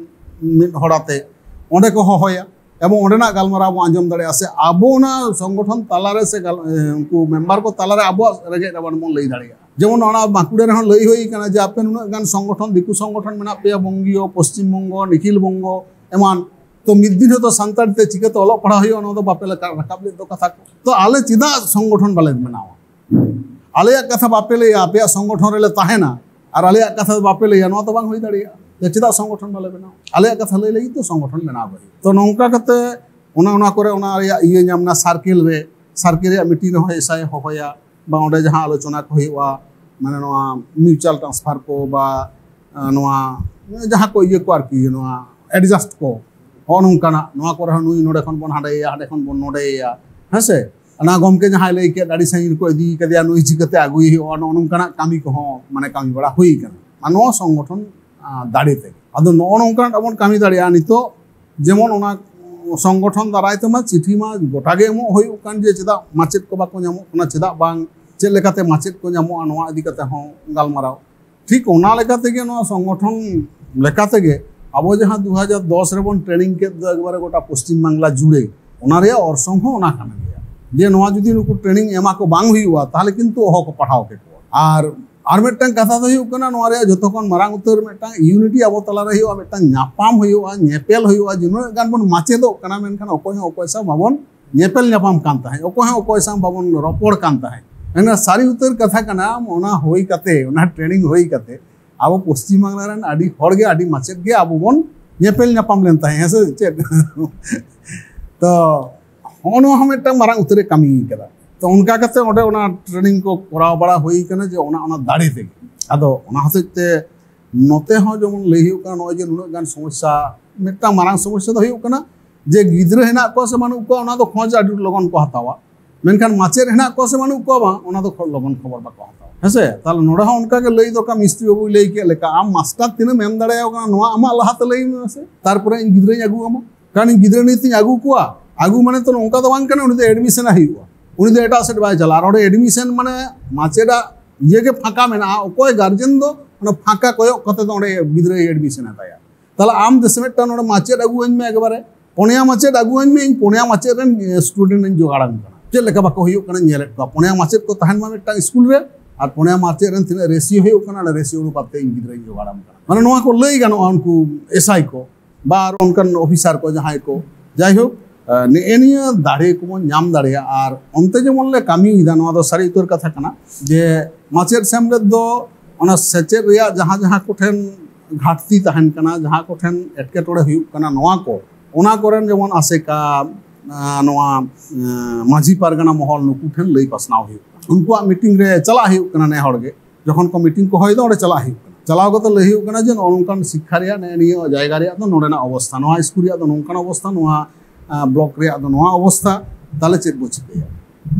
ᱢᱤᱫ ᱦᱚᱲ ᱟᱛᱮ, ᱚᱸᱰᱮ ᱠᱚ ᱦᱚᱦᱚᱭᱟ᱾ ᱮᱵᱚᱝ ᱚᱸᱰᱮᱱᱟᱜ ᱜᱟᱞᱢᱟᱨᱟᱣ ᱵᱚᱱ ᱟᱸᱡᱚᱢ ᱫᱟᱲᱮᱭᱟᱜᱼᱟ, ᱥᱮ ᱟᱵᱚ ᱚᱱᱟ ᱥᱚᱝᱜᱚᱴᱷᱚᱱ ᱛᱟᱞᱟᱨᱮ ᱥᱮ ᱜᱟᱞ-, ᱮ, ᱩᱱᱠᱩ ᱢᱮᱢᱵᱟᱨ ᱠᱚ ᱛᱟᱞᱟᱨᱮ ᱟᱵᱚᱣᱟᱜ ᱨᱮᱸᱜᱮᱡ ᱨᱟᱵᱟᱝ ᱵᱚᱱ ᱞᱟᱹᱭ ᱫᱟᱲᱮᱭᱟᱜᱼᱟ᱾ ᱡᱮᱢᱚᱱ ᱚᱱᱟ ᱵᱟᱸᱠᱩᱲᱟ ᱨᱮᱦᱚᱸ ᱞᱟᱹᱭ ᱦᱩᱭ ᱠᱟᱱᱟ ᱡᱮ ᱟᱯᱮ ᱱᱩᱱᱟᱹᱜ ᱜᱟᱱ ᱥᱚᱝᱜᱚᱴᱷᱚᱱ, ᱫᱤᱠᱩ ᱥᱚᱝᱜᱚᱴᱷᱚᱱ ᱢᱮᱱᱟᱜ ᱯᱮᱭᱟ, ᱵᱚᱝᱜᱤᱭᱚ, ᱯᱚᱥᱪᱤᱢ ᱵᱚᱝᱜᱚ, ᱱᱤᱠᱷᱤᱞ ᱵᱚᱝᱜᱚ ᱮᱢᱟᱱ, ᱛᱚ ᱢᱤᱫ ᱫᱤᱱ ᱦᱚᱸᱛᱚ ᱥᱟᱱᱛᱟᱲᱤ ᱛᱮ ᱪᱤᱠᱟᱹᱛᱮ ᱚᱞᱚᱜ ᱯᱟᱲᱦᱟᱣ ᱦᱩᱭᱩᱜᱼᱟ, ᱚᱱᱟ ᱫᱚ ᱵᱟᱯᱮ ᱞᱟᱠᱟ-, ᱨᱟᱠᱟᱵ ᱞᱮᱫ ᱫᱚ ᱠᱟᱛᱷᱟ ᱠᱚ᱾ ᱛᱚ ᱟᱞᱮ ᱪᱮᱫᱟᱜ ᱥᱚᱝᱜᱚᱴᱷᱚᱱ ᱵᱟᱞᱮ ᱵᱮᱱᱟᱣᱟ? ᱟᱞᱮᱭᱟᱜ ᱠᱟᱛᱷᱟ ᱵᱟᱯᱮ ᱞᱟᱹᱭᱟ, ᱟᱯᱮᱭᱟᱜ ᱥᱚᱝᱜᱚᱴᱷᱚᱱ ᱨᱮᱞᱮ ᱛᱟᱦᱮᱱᱟ, ᱟᱨ ᱟᱞᱮᱭᱟᱜ ᱠᱟᱛᱷᱟ ᱫᱚ ᱵᱟᱯᱮ ᱞᱟᱹᱭᱟ, ᱱᱚᱣᱟ ᱫᱚ ᱵᱟᱝ ᱦᱩᱭ ᱫᱟᱲᱮᱭᱟᱜᱼᱟ᱾ ᱪᱮᱫᱟᱜ ᱥᱚᱝᱜᱚᱴᱷᱚᱱ ᱵᱟᱞᱮ ᱵᱮᱱᱟᱣᱟ? ᱟᱞᱮᱭᱟᱜ ᱠᱟᱛᱷᱟ ᱞᱟᱹᱭ ᱞᱟᱹᱜᱤᱫ ᱫᱚ ᱥᱚᱝᱜᱚᱴᱷᱚᱱ ᱵᱮᱱᱟᱣ ᱦᱩᱭᱩᱜᱼᱟ᱾ ᱛᱚ ᱱᱚᱝᱠᱟ ᱠᱟᱛᱮ ᱚᱱᱟ, ᱚᱱᱟ ᱠᱚᱨᱮ ᱚᱱᱟ ᱨᱮᱭᱟᱜ ᱤᱭᱟᱹ ᱧᱟᱢ ᱮᱱᱟ, ᱥᱟᱨᱠᱮᱞ ᱨᱮ, ᱥᱟᱨᱠᱮᱞ ᱨᱮᱭᱟᱜ ᱢᱤᱴᱤᱝ ᱨᱮᱦᱚᱸ ᱮᱥ ᱟᱭ ᱦᱚᱦᱚᱭᱟ, ᱵᱟ ᱚᱸᱰᱮ ᱡᱟᱦᱟᱸ ᱟᱞᱳᱪᱚᱱᱟ ᱠᱚ ᱦᱩᱭᱩᱜᱼᱟ, ᱢᱟᱱᱮ ᱱᱚᱣᱟ ᱢᱤᱭᱩᱪᱩᱣᱟᱞ ᱴᱨᱟᱱᱥᱯᱷᱟᱨ ᱠᱚ ᱵᱟ, ᱟᱸ, ᱱᱚᱣᱟ ᱡᱟᱦᱟᱸ ᱠᱚ ᱤᱭᱟᱹ ᱠᱚ ᱟᱨᱠᱤ, ᱱᱚᱣᱟ ᱮᱰᱡᱟᱥᱴ ᱠᱚ, ᱦᱚᱸᱜᱼᱚ ᱱᱚᱝᱠᱟᱱᱟᱜ, ᱱᱚᱣᱟ ᱠᱚᱨᱮ ᱦᱚᱸ ᱱᱩᱭ ᱱᱚᱰᱮ ᱠᱷᱚᱱ ᱵᱚᱱ ᱦᱟᱸᱰᱮᱭᱮᱭᱟ, ᱦᱟᱸᱰᱮ ᱠᱷᱚᱱ ᱵᱚᱱ ᱱᱚᱰᱮᱭᱮᱭᱟ, ᱦᱮᱸ ᱥᱮ? ᱚᱱᱟ ᱜᱚᱢᱠᱮ ᱡᱟᱦᱟᱸᱭ ᱞᱟᱹᱭ ᱠᱮᱫ, ᱟᱹᱰᱤ ᱥᱟᱺᱜᱤᱧ ᱨᱮᱠᱚ ᱤᱫᱤ ᱠᱟᱫᱮᱭᱟ, ᱱᱩᱭ ᱪᱤᱠᱟᱹᱛᱮ ᱟᱹᱜᱩᱭᱮ ᱦᱩᱭᱩᱜᱼᱟ, ᱱᱚᱜᱼᱚ ᱱᱚᱝᱠᱟᱱᱟᱜ ᱠᱟᱹᱢᱤ ᱠᱚᱦᱚᱸ ᱢᱟᱱᱮ ᱠᱟᱹᱢᱤ ᱵᱟᱲᱟ ᱦᱩᱭ ᱠᱟᱱᱟ᱾ ᱟᱨ ᱱᱚᱣᱟ ᱥᱚᱝᱜᱚᱴᱷᱚᱱ, ᱟᱸ, ᱫᱟᱲᱮ ᱛᱮ᱾ ᱟᱫᱚ ᱱᱚᱜᱼᱚ ᱱᱚᱝᱠᱟᱱᱟᱜ ᱵᱚᱱ ᱠᱟᱹᱢᱤ ᱫᱟᱲᱮᱭᱟᱜᱼᱟ᱾ ᱱᱤᱛᱚᱜ ᱡᱮᱢᱚᱱ ᱚᱱᱟ ᱥᱚᱝᱜᱚᱴᱷᱚᱱ ᱫᱟᱨᱟᱭ ᱛᱮᱢᱟ ᱪᱤᱴᱷᱤ ᱢᱟ ᱜᱚᱴᱟ ᱜᱮ ᱮᱢᱚᱜ ᱦᱩᱭᱩᱜ ᱠᱟᱱ, ᱡᱮ ᱪᱮᱫᱟᱜ ᱢᱟᱪᱮᱫ ᱠᱚ ᱵᱟᱠᱚ ᱧᱟᱢᱚᱜ ᱠᱟᱱᱟ, ᱪᱮᱫᱟᱜ ᱵᱟᱝ, ᱪᱮᱫ ᱞᱮᱠᱟᱛᱮ ᱢᱟᱪᱮᱫ ᱠᱚ ᱧᱟᱢᱚᱜᱼᱟ, ᱱᱚᱣᱟ ᱤᱫᱤ ᱠᱟᱛᱮ ᱦᱚᱸ ᱜᱟᱞᱢᱟᱨᱟᱣ᱾ ᱴᱷᱤᱠ ᱚᱱᱟ ᱞᱮᱠᱟ ᱛᱮᱜᱮ ᱱᱚᱣᱟ ᱥᱚᱝᱜᱚᱴᱷᱚᱱ ᱞᱮᱠᱟ ᱛᱮᱜᱮ ᱟᱵᱚ ᱡᱟᱦᱟᱸ ᱫᱩ ᱦᱟᱡᱟᱨ ᱫᱚᱥ ᱨᱮᱵᱚᱱ ᱴᱨᱮᱱᱤᱝ ᱠᱮᱫ ᱫᱚ ᱮᱠᱵᱟᱨᱮ ᱜᱚᱴᱟ ᱯᱚᱥᱪᱤᱢ ᱵᱟᱝᱞᱟ ᱡᱩᱲᱮ, ᱚᱱᱟ ᱨᱮᱭᱟᱜ ᱚᱨᱥᱚᱝ ᱦᱚᱸ ᱚᱱᱟ ᱠᱟᱱ ᱜᱮᱭᱟ᱾ ᱡᱮ ᱱᱚᱣᱟ ᱡᱩᱫᱤ ᱱᱩᱠᱩ ᱴᱨᱮᱱᱤᱝ ᱮᱢᱟ ᱠᱚ ᱵᱟᱝ ᱦᱩᱭᱩᱜᱼᱟ, ᱛᱟᱦᱚᱞᱮ ᱠᱤᱱᱛᱩ ᱚᱦᱚ ᱠᱚ ᱯᱟᱲᱦᱟᱣ ᱠᱮᱠᱚᱣᱟ᱾ ᱟᱨ, ᱟᱨ ᱢᱤᱫᱴᱟᱝ ᱠᱟᱛᱷᱟ ᱫᱚ ᱦᱩᱭᱩᱜ ᱠᱟᱱᱟ, ᱱᱚᱣᱟ ᱨᱮᱭᱟᱜ ᱡᱚᱛᱚ ᱠᱷᱚᱱ ᱢᱟᱨᱟᱝ ᱩᱛᱟᱹᱨ ᱢᱤᱫᱴᱟᱝ ᱤᱭᱩᱱᱤᱴᱤ ᱟᱵᱚ ᱛᱟᱞᱟᱨᱮ ᱦᱩᱭᱩᱜᱼᱟ, ᱢᱤᱫᱴᱟᱝ ᱧᱟᱯᱟᱢ ᱦᱩᱭᱩᱜᱼᱟ, ᱧᱮᱯᱮᱞ ᱦᱩᱭᱩᱜᱼᱟ, ᱡᱮ ᱱᱩᱱᱟᱹᱜ ᱜᱟᱱ ᱵᱚᱱ ᱢᱟᱪᱮᱫᱚᱜ ᱠᱟᱱᱟ, ᱢᱮᱱᱠᱷᱟᱱ ᱚᱠᱚᱭ ᱦᱚᱸ ᱚᱠᱚᱭ ᱥᱟᱶ ᱵᱟᱵᱚᱱ ᱧᱮᱯᱮᱞ ᱧᱟᱯᱟᱢ ᱠᱟᱱ ᱛᱟᱦᱮᱸᱫ, ᱚᱠᱚᱭ ᱦᱚᱸ ᱚᱠᱚᱭ ᱥᱟᱶ ᱵᱟᱵᱚᱱ ᱨᱚᱯᱚᱲ ᱠᱟᱱ ᱛᱟᱦᱮᱸᱫ᱾ ᱢᱮᱱᱠᱷᱟᱱ ᱥᱟᱹᱨᱤ ᱩᱛᱟᱹᱨ ᱠᱟᱛᱷᱟ ᱠᱟᱱᱟ, ᱚᱱᱟ ᱦᱩᱭ ᱠᱟᱛᱮ, ᱚᱱᱟ ᱴᱨᱮᱱᱤᱝ ᱦᱩᱭ ᱠᱟᱛᱮ ᱟᱵᱚ ᱯᱚᱥᱪᱤᱢ ᱵᱟᱝᱞᱟ ᱨᱮᱱ ᱟᱹᱰᱤ ᱦᱚᱲ ᱜᱮ, ᱟᱹᱰᱤ ᱢᱟᱪᱮᱫ ᱜᱮ ᱟᱵᱚ ᱵᱚᱱ ᱧᱮᱯᱮᱞ ᱧᱟᱯᱟᱢ ᱞᱮᱱ ᱛᱟᱦᱮᱸᱫ, ᱦᱮᱸ ᱥᱮ ᱪᱮᱫ? ᱛᱚ ᱦᱚᱸᱜᱼᱚ ᱱᱚᱣᱟ ᱦᱚᱸ ᱢᱤᱫᱴᱟᱝ ᱢᱟᱨᱟᱝ ᱩᱛᱟᱹᱨᱮ ᱠᱟᱹᱢᱤ ᱠᱟᱫᱟ᱾ ᱛᱚ ᱚᱱᱠᱟ ᱠᱟᱛᱮ ᱚᱸᱰᱮ ᱚᱱᱟ ᱴᱨᱮᱱᱤᱝ ᱠᱚ ᱠᱚᱨᱟᱣ ᱵᱟᱲᱟ ᱦᱩᱭ ᱠᱟᱱᱟ, ᱡᱮ ᱚᱱᱟ ᱚᱱᱟ ᱫᱟᱲᱮ ᱛᱮᱜᱮ᱾ ᱟᱫᱚ ᱚᱱᱟ ᱦᱚᱛᱮᱡ ᱛᱮ ᱱᱚᱛᱮ ᱦᱚᱸ ᱡᱮᱢᱚᱱ ᱞᱟᱹᱭ ᱦᱩᱭᱩᱜ ᱠᱟᱱᱟ, ᱱᱚᱜᱼᱚᱭ ᱡᱮ ᱱᱩᱱᱟᱹᱜ ᱜᱟᱱ ᱥᱚᱢᱚᱥᱥᱟ, ᱢᱤᱫᱴᱟᱝ ᱢᱟᱨᱟᱝ ᱥᱚᱢᱚᱥᱥᱟ ᱫᱚ ᱦᱩᱭᱩᱜ ᱠᱟᱱᱟ ᱡᱮ ᱜᱤᱫᱽᱨᱟᱹ ᱦᱮᱱᱟᱜ ᱠᱚᱣᱟ ᱥᱮ ᱵᱟᱹᱱᱩᱜ ᱠᱚᱣᱟ, ᱚᱱᱟ ᱫᱚ ᱠᱷᱚᱡᱽ ᱟᱹᱰᱤ ᱞᱚᱜᱚᱱ ᱠᱚ ᱦᱟᱛᱟᱣᱟ, ᱢᱮᱱᱠᱷᱟᱱ ᱢᱟᱪᱮᱫ ᱦᱮᱱᱟᱜ ᱠᱚᱣᱟ ᱥᱮ ᱵᱟᱹᱱᱩᱜ ᱠᱚᱣᱟ, ᱵᱟᱝ, ᱚᱱᱟ ᱫᱚ ᱠᱷᱚᱡᱽ ᱞᱚᱜᱚᱱ ᱠᱷᱚᱵᱚᱨ ᱵᱟᱠᱚ ᱦᱟᱛᱟᱣᱟ, ᱦᱮᱸ ᱥᱮ? ᱛᱟᱦᱞᱮ ᱱᱚᱰᱮ ᱦᱚᱸ ᱚᱱᱠᱟ ᱜᱮ ᱞᱟᱹᱭ ᱫᱚᱨᱠᱟᱨ, ᱢᱤᱥᱛᱨᱤ ᱵᱟᱹᱵᱩᱭ ᱞᱟᱹᱭ ᱠᱮᱫ ᱞᱮᱠᱟ, ᱟᱢ ᱢᱟᱥᱴᱟᱨ ᱛᱤᱱᱟᱹᱜ ᱮᱢ ᱫᱟᱲᱮᱭᱟᱠᱚ ᱠᱟᱱᱟ, ᱱᱚᱣᱟ ᱟᱢᱟᱜ ᱞᱟᱦᱟᱛᱮ ᱞᱟᱹᱭ ᱢᱮ ᱥᱮ, ᱛᱟᱨᱯᱚᱨᱮ ᱤᱧ ᱜᱤᱫᱽᱨᱟᱹᱧ ᱟᱹᱜᱩ ᱟᱢᱟ᱾ ᱠᱟᱨᱚᱱ ᱤᱧ ᱜᱤᱫᱽᱨᱟᱹ ᱱᱤᱛ ᱤᱧ ᱟᱹᱜᱩ ᱠᱚᱣᱟ, ᱟᱹᱜᱩ ᱢᱟᱱᱮ ᱛᱚ ᱱᱚᱝᱠᱟ ᱫᱚ ᱵᱟᱝ ᱠᱟᱱᱟ ᱩᱱᱤ ᱫᱚ ᱮᱰᱢᱤᱥᱚᱱ ᱦᱩᱭᱩᱜᱼᱟ, ᱩᱱᱤ ᱫᱚ ᱮᱴᱟᱜ ᱥᱮᱫ ᱵᱟᱭ ᱪᱟᱞᱟᱜᱼᱟ᱾ ᱟᱨ ᱚᱸᱰᱮ ᱮᱰᱢᱤᱥᱚᱱ ᱢᱟᱱᱮ ᱢᱟᱪᱮᱫᱟᱜ ᱤᱭᱟᱹ ᱜᱮ ᱯᱷᱟᱸᱠᱟ ᱢᱮᱱᱟᱜᱼᱟ, ᱚᱠᱚᱭ ᱜᱟᱨᱡᱮᱱ ᱫᱚ ᱚᱱᱟ ᱯᱷᱟᱸᱠᱟ ᱠᱚᱭᱚᱜ ᱠᱟᱛᱮ ᱫᱚ ᱚᱸᱰᱮ ᱜᱤᱫᱽᱨᱟᱹᱭ ᱮᱰᱢᱤᱥᱚᱱ ᱦᱟᱛᱟᱭᱟ? ᱛᱟᱦᱞᱮ ᱟᱢ ᱫᱮᱥᱮ ᱢᱤᱫᱴᱟᱝ ᱱᱚᱰᱮ ᱢᱟᱪᱮᱫ ᱟᱹᱜᱩ ᱟᱹᱧ ᱢᱮ ᱮᱠᱵᱟᱨᱮ, ᱯᱚᱱᱭᱟ ᱢᱟᱪᱮᱫ ᱟᱹᱜᱩ ᱟᱹᱧ ᱢᱮ, ᱤᱧ ᱯᱚᱱᱭᱟ ᱢᱟᱪᱮᱫ ᱨᱮᱱ ᱥᱴᱩᱰᱮᱱᱴ ᱤᱧ ᱡᱚᱜᱟᱲ ᱟᱢ ᱠᱟᱱᱟ᱾ ᱪᱮᱫ ᱞᱮᱠᱟ ᱵᱟᱠᱚ ᱦᱩᱭᱩᱜ ᱠᱟᱱᱟ ᱧᱮᱞᱮᱫ ᱠᱚᱣᱟ, ᱯᱚᱱᱭᱟ ᱢᱟᱪᱮᱫ ᱠᱚ ᱛᱟᱦᱮᱱ ᱢᱟ ᱢᱤᱫᱴᱟᱝ ᱥᱠᱩᱞ ᱨᱮ, ᱟᱨ ᱯᱚᱱᱭᱟ ᱢᱟᱪᱮᱫ ᱨᱮᱱ ᱛᱤᱱᱟᱹᱜ ᱨᱮᱥᱤᱭᱳ ᱦᱩᱭᱩᱜ ᱠᱟᱱᱟ, ᱚᱱᱟ ᱨᱮᱥᱤᱭᱳ ᱚᱱᱩᱯᱟᱛ ᱛᱮ ᱤᱧ ᱜᱤᱫᱽᱨᱟᱹᱧ ᱡᱚᱜᱟᱲ ᱟᱢ ᱠᱟᱱᱟ᱾ ᱢᱟᱱᱮ ᱱᱚᱣᱟ ᱠᱚ ᱞᱟᱹᱭ ᱜᱟᱱᱚᱜᱼᱟ ᱩᱱᱠᱩ ᱮᱥᱟᱭ ᱠᱚ ᱵᱟ ᱟᱨ ᱚᱱᱠᱟᱱ ᱚᱯᱷᱤᱥᱟᱨ ᱠᱚ ᱡᱟᱦᱟᱸᱭ ᱠᱚ, ᱡᱟᱭᱦᱳᱠ, ᱱᱮᱜᱼᱮ ᱱᱤᱭᱟᱹ ᱫᱟᱲᱮ ᱠᱚᱵᱚᱱ ᱧᱟᱢ ᱫᱟᱲᱮᱭᱟᱜᱼᱟ᱾ ᱟᱨ ᱚᱱᱛᱮ ᱡᱮᱢᱚᱱ ᱞᱮ ᱠᱟᱹᱢᱤᱭᱮᱫᱟ, ᱱᱚᱣᱟ ᱫᱚ ᱥᱟᱹᱨᱤ ᱩᱛᱟᱹᱨ ᱠᱟᱛᱷᱟ ᱠᱟᱱᱟ ᱡᱮ ᱢᱟᱪᱮᱫ ᱥᱮᱢᱞᱮᱫ ᱫᱚ ᱚᱱᱟ ᱥᱮᱪᱮᱫ ᱨᱮᱭᱟᱜ ᱡᱟᱦᱟᱸ ᱡᱟᱦᱟᱸ ᱠᱚᱴᱷᱮᱱ ᱜᱷᱟᱴᱛᱤ ᱛᱟᱦᱮᱱ ᱠᱟᱱᱟ, ᱡᱟᱦᱟᱸ ᱠᱚᱴᱷᱮᱱ ᱮᱴᱠᱮᱴᱚᱬᱮ ᱦᱩᱭᱩᱜ ᱠᱟᱱᱟ, ᱱᱚᱣᱟ ᱠᱚ, ᱚᱱᱟ ᱠᱚᱨᱮᱱ ᱡᱮᱢᱚᱱ ᱟᱥᱮᱠᱟ, ᱟᱸ, ᱱᱚᱣᱟ, ᱟᱸ, ᱢᱟᱹᱡᱷᱤ ᱯᱟᱨᱜᱟᱱᱟ ᱢᱚᱦᱚᱞ, ᱱᱩᱠᱩ ᱴᱷᱮᱱ ᱞᱟᱹᱭ ᱯᱟᱥᱱᱟᱣ ᱦᱩᱭᱩᱜ ᱠᱟᱱᱟ᱾ ᱩᱱᱠᱩᱣᱟᱜ ᱢᱤᱴᱤᱝ ᱨᱮ ᱪᱟᱞᱟᱜ ᱦᱩᱭᱩᱜ ᱠᱟᱱᱟ ᱱᱮ ᱦᱚᱲ ᱜᱮ᱾ ᱡᱚᱠᱷᱚᱱ ᱠᱚ ᱢᱤᱴᱤᱝ ᱠᱚ ᱦᱚᱦᱚᱭᱮᱫᱟ, ᱚᱸᱰᱮ ᱪᱟᱞᱟᱜ ᱦᱩᱭᱩᱜ ᱠᱟᱱᱟ᱾ ᱪᱟᱞᱟᱣ ᱠᱟᱛᱮ ᱞᱟᱹᱭ ᱦᱩᱭᱩᱜ ᱠᱟᱱᱟ ᱡᱮ ᱱᱚᱜᱼᱚ ᱱᱚᱝᱠᱟᱱ ᱥᱤᱠᱠᱷᱟ ᱨᱮᱭᱟᱜ, ᱱᱮᱜᱼᱮ ᱱᱤᱭᱟᱹ ᱡᱟᱭᱜᱟ ᱨᱮᱭᱟᱜ ᱫᱚ ᱱᱚᱰᱮᱱᱟᱜ ᱚᱵᱚᱥᱛᱷᱟ, ᱱᱚᱣᱟ ᱥᱠᱩᱞ ᱨᱮᱭᱟᱜ ᱫᱚ ᱱᱚᱝᱠᱟᱱ ᱚᱵᱚᱥᱛᱷᱟ, ᱱᱚᱣᱟ, ᱟᱸ, ᱵᱞᱚᱠ ᱨᱮᱭᱟᱜ ᱫᱚ ᱱᱚᱣᱟ ᱚᱵᱚᱥᱛᱷᱟ, ᱛᱟᱦᱞᱮ ᱪᱮᱫ ᱵᱚ ᱪᱤᱠᱟᱹᱭᱟ?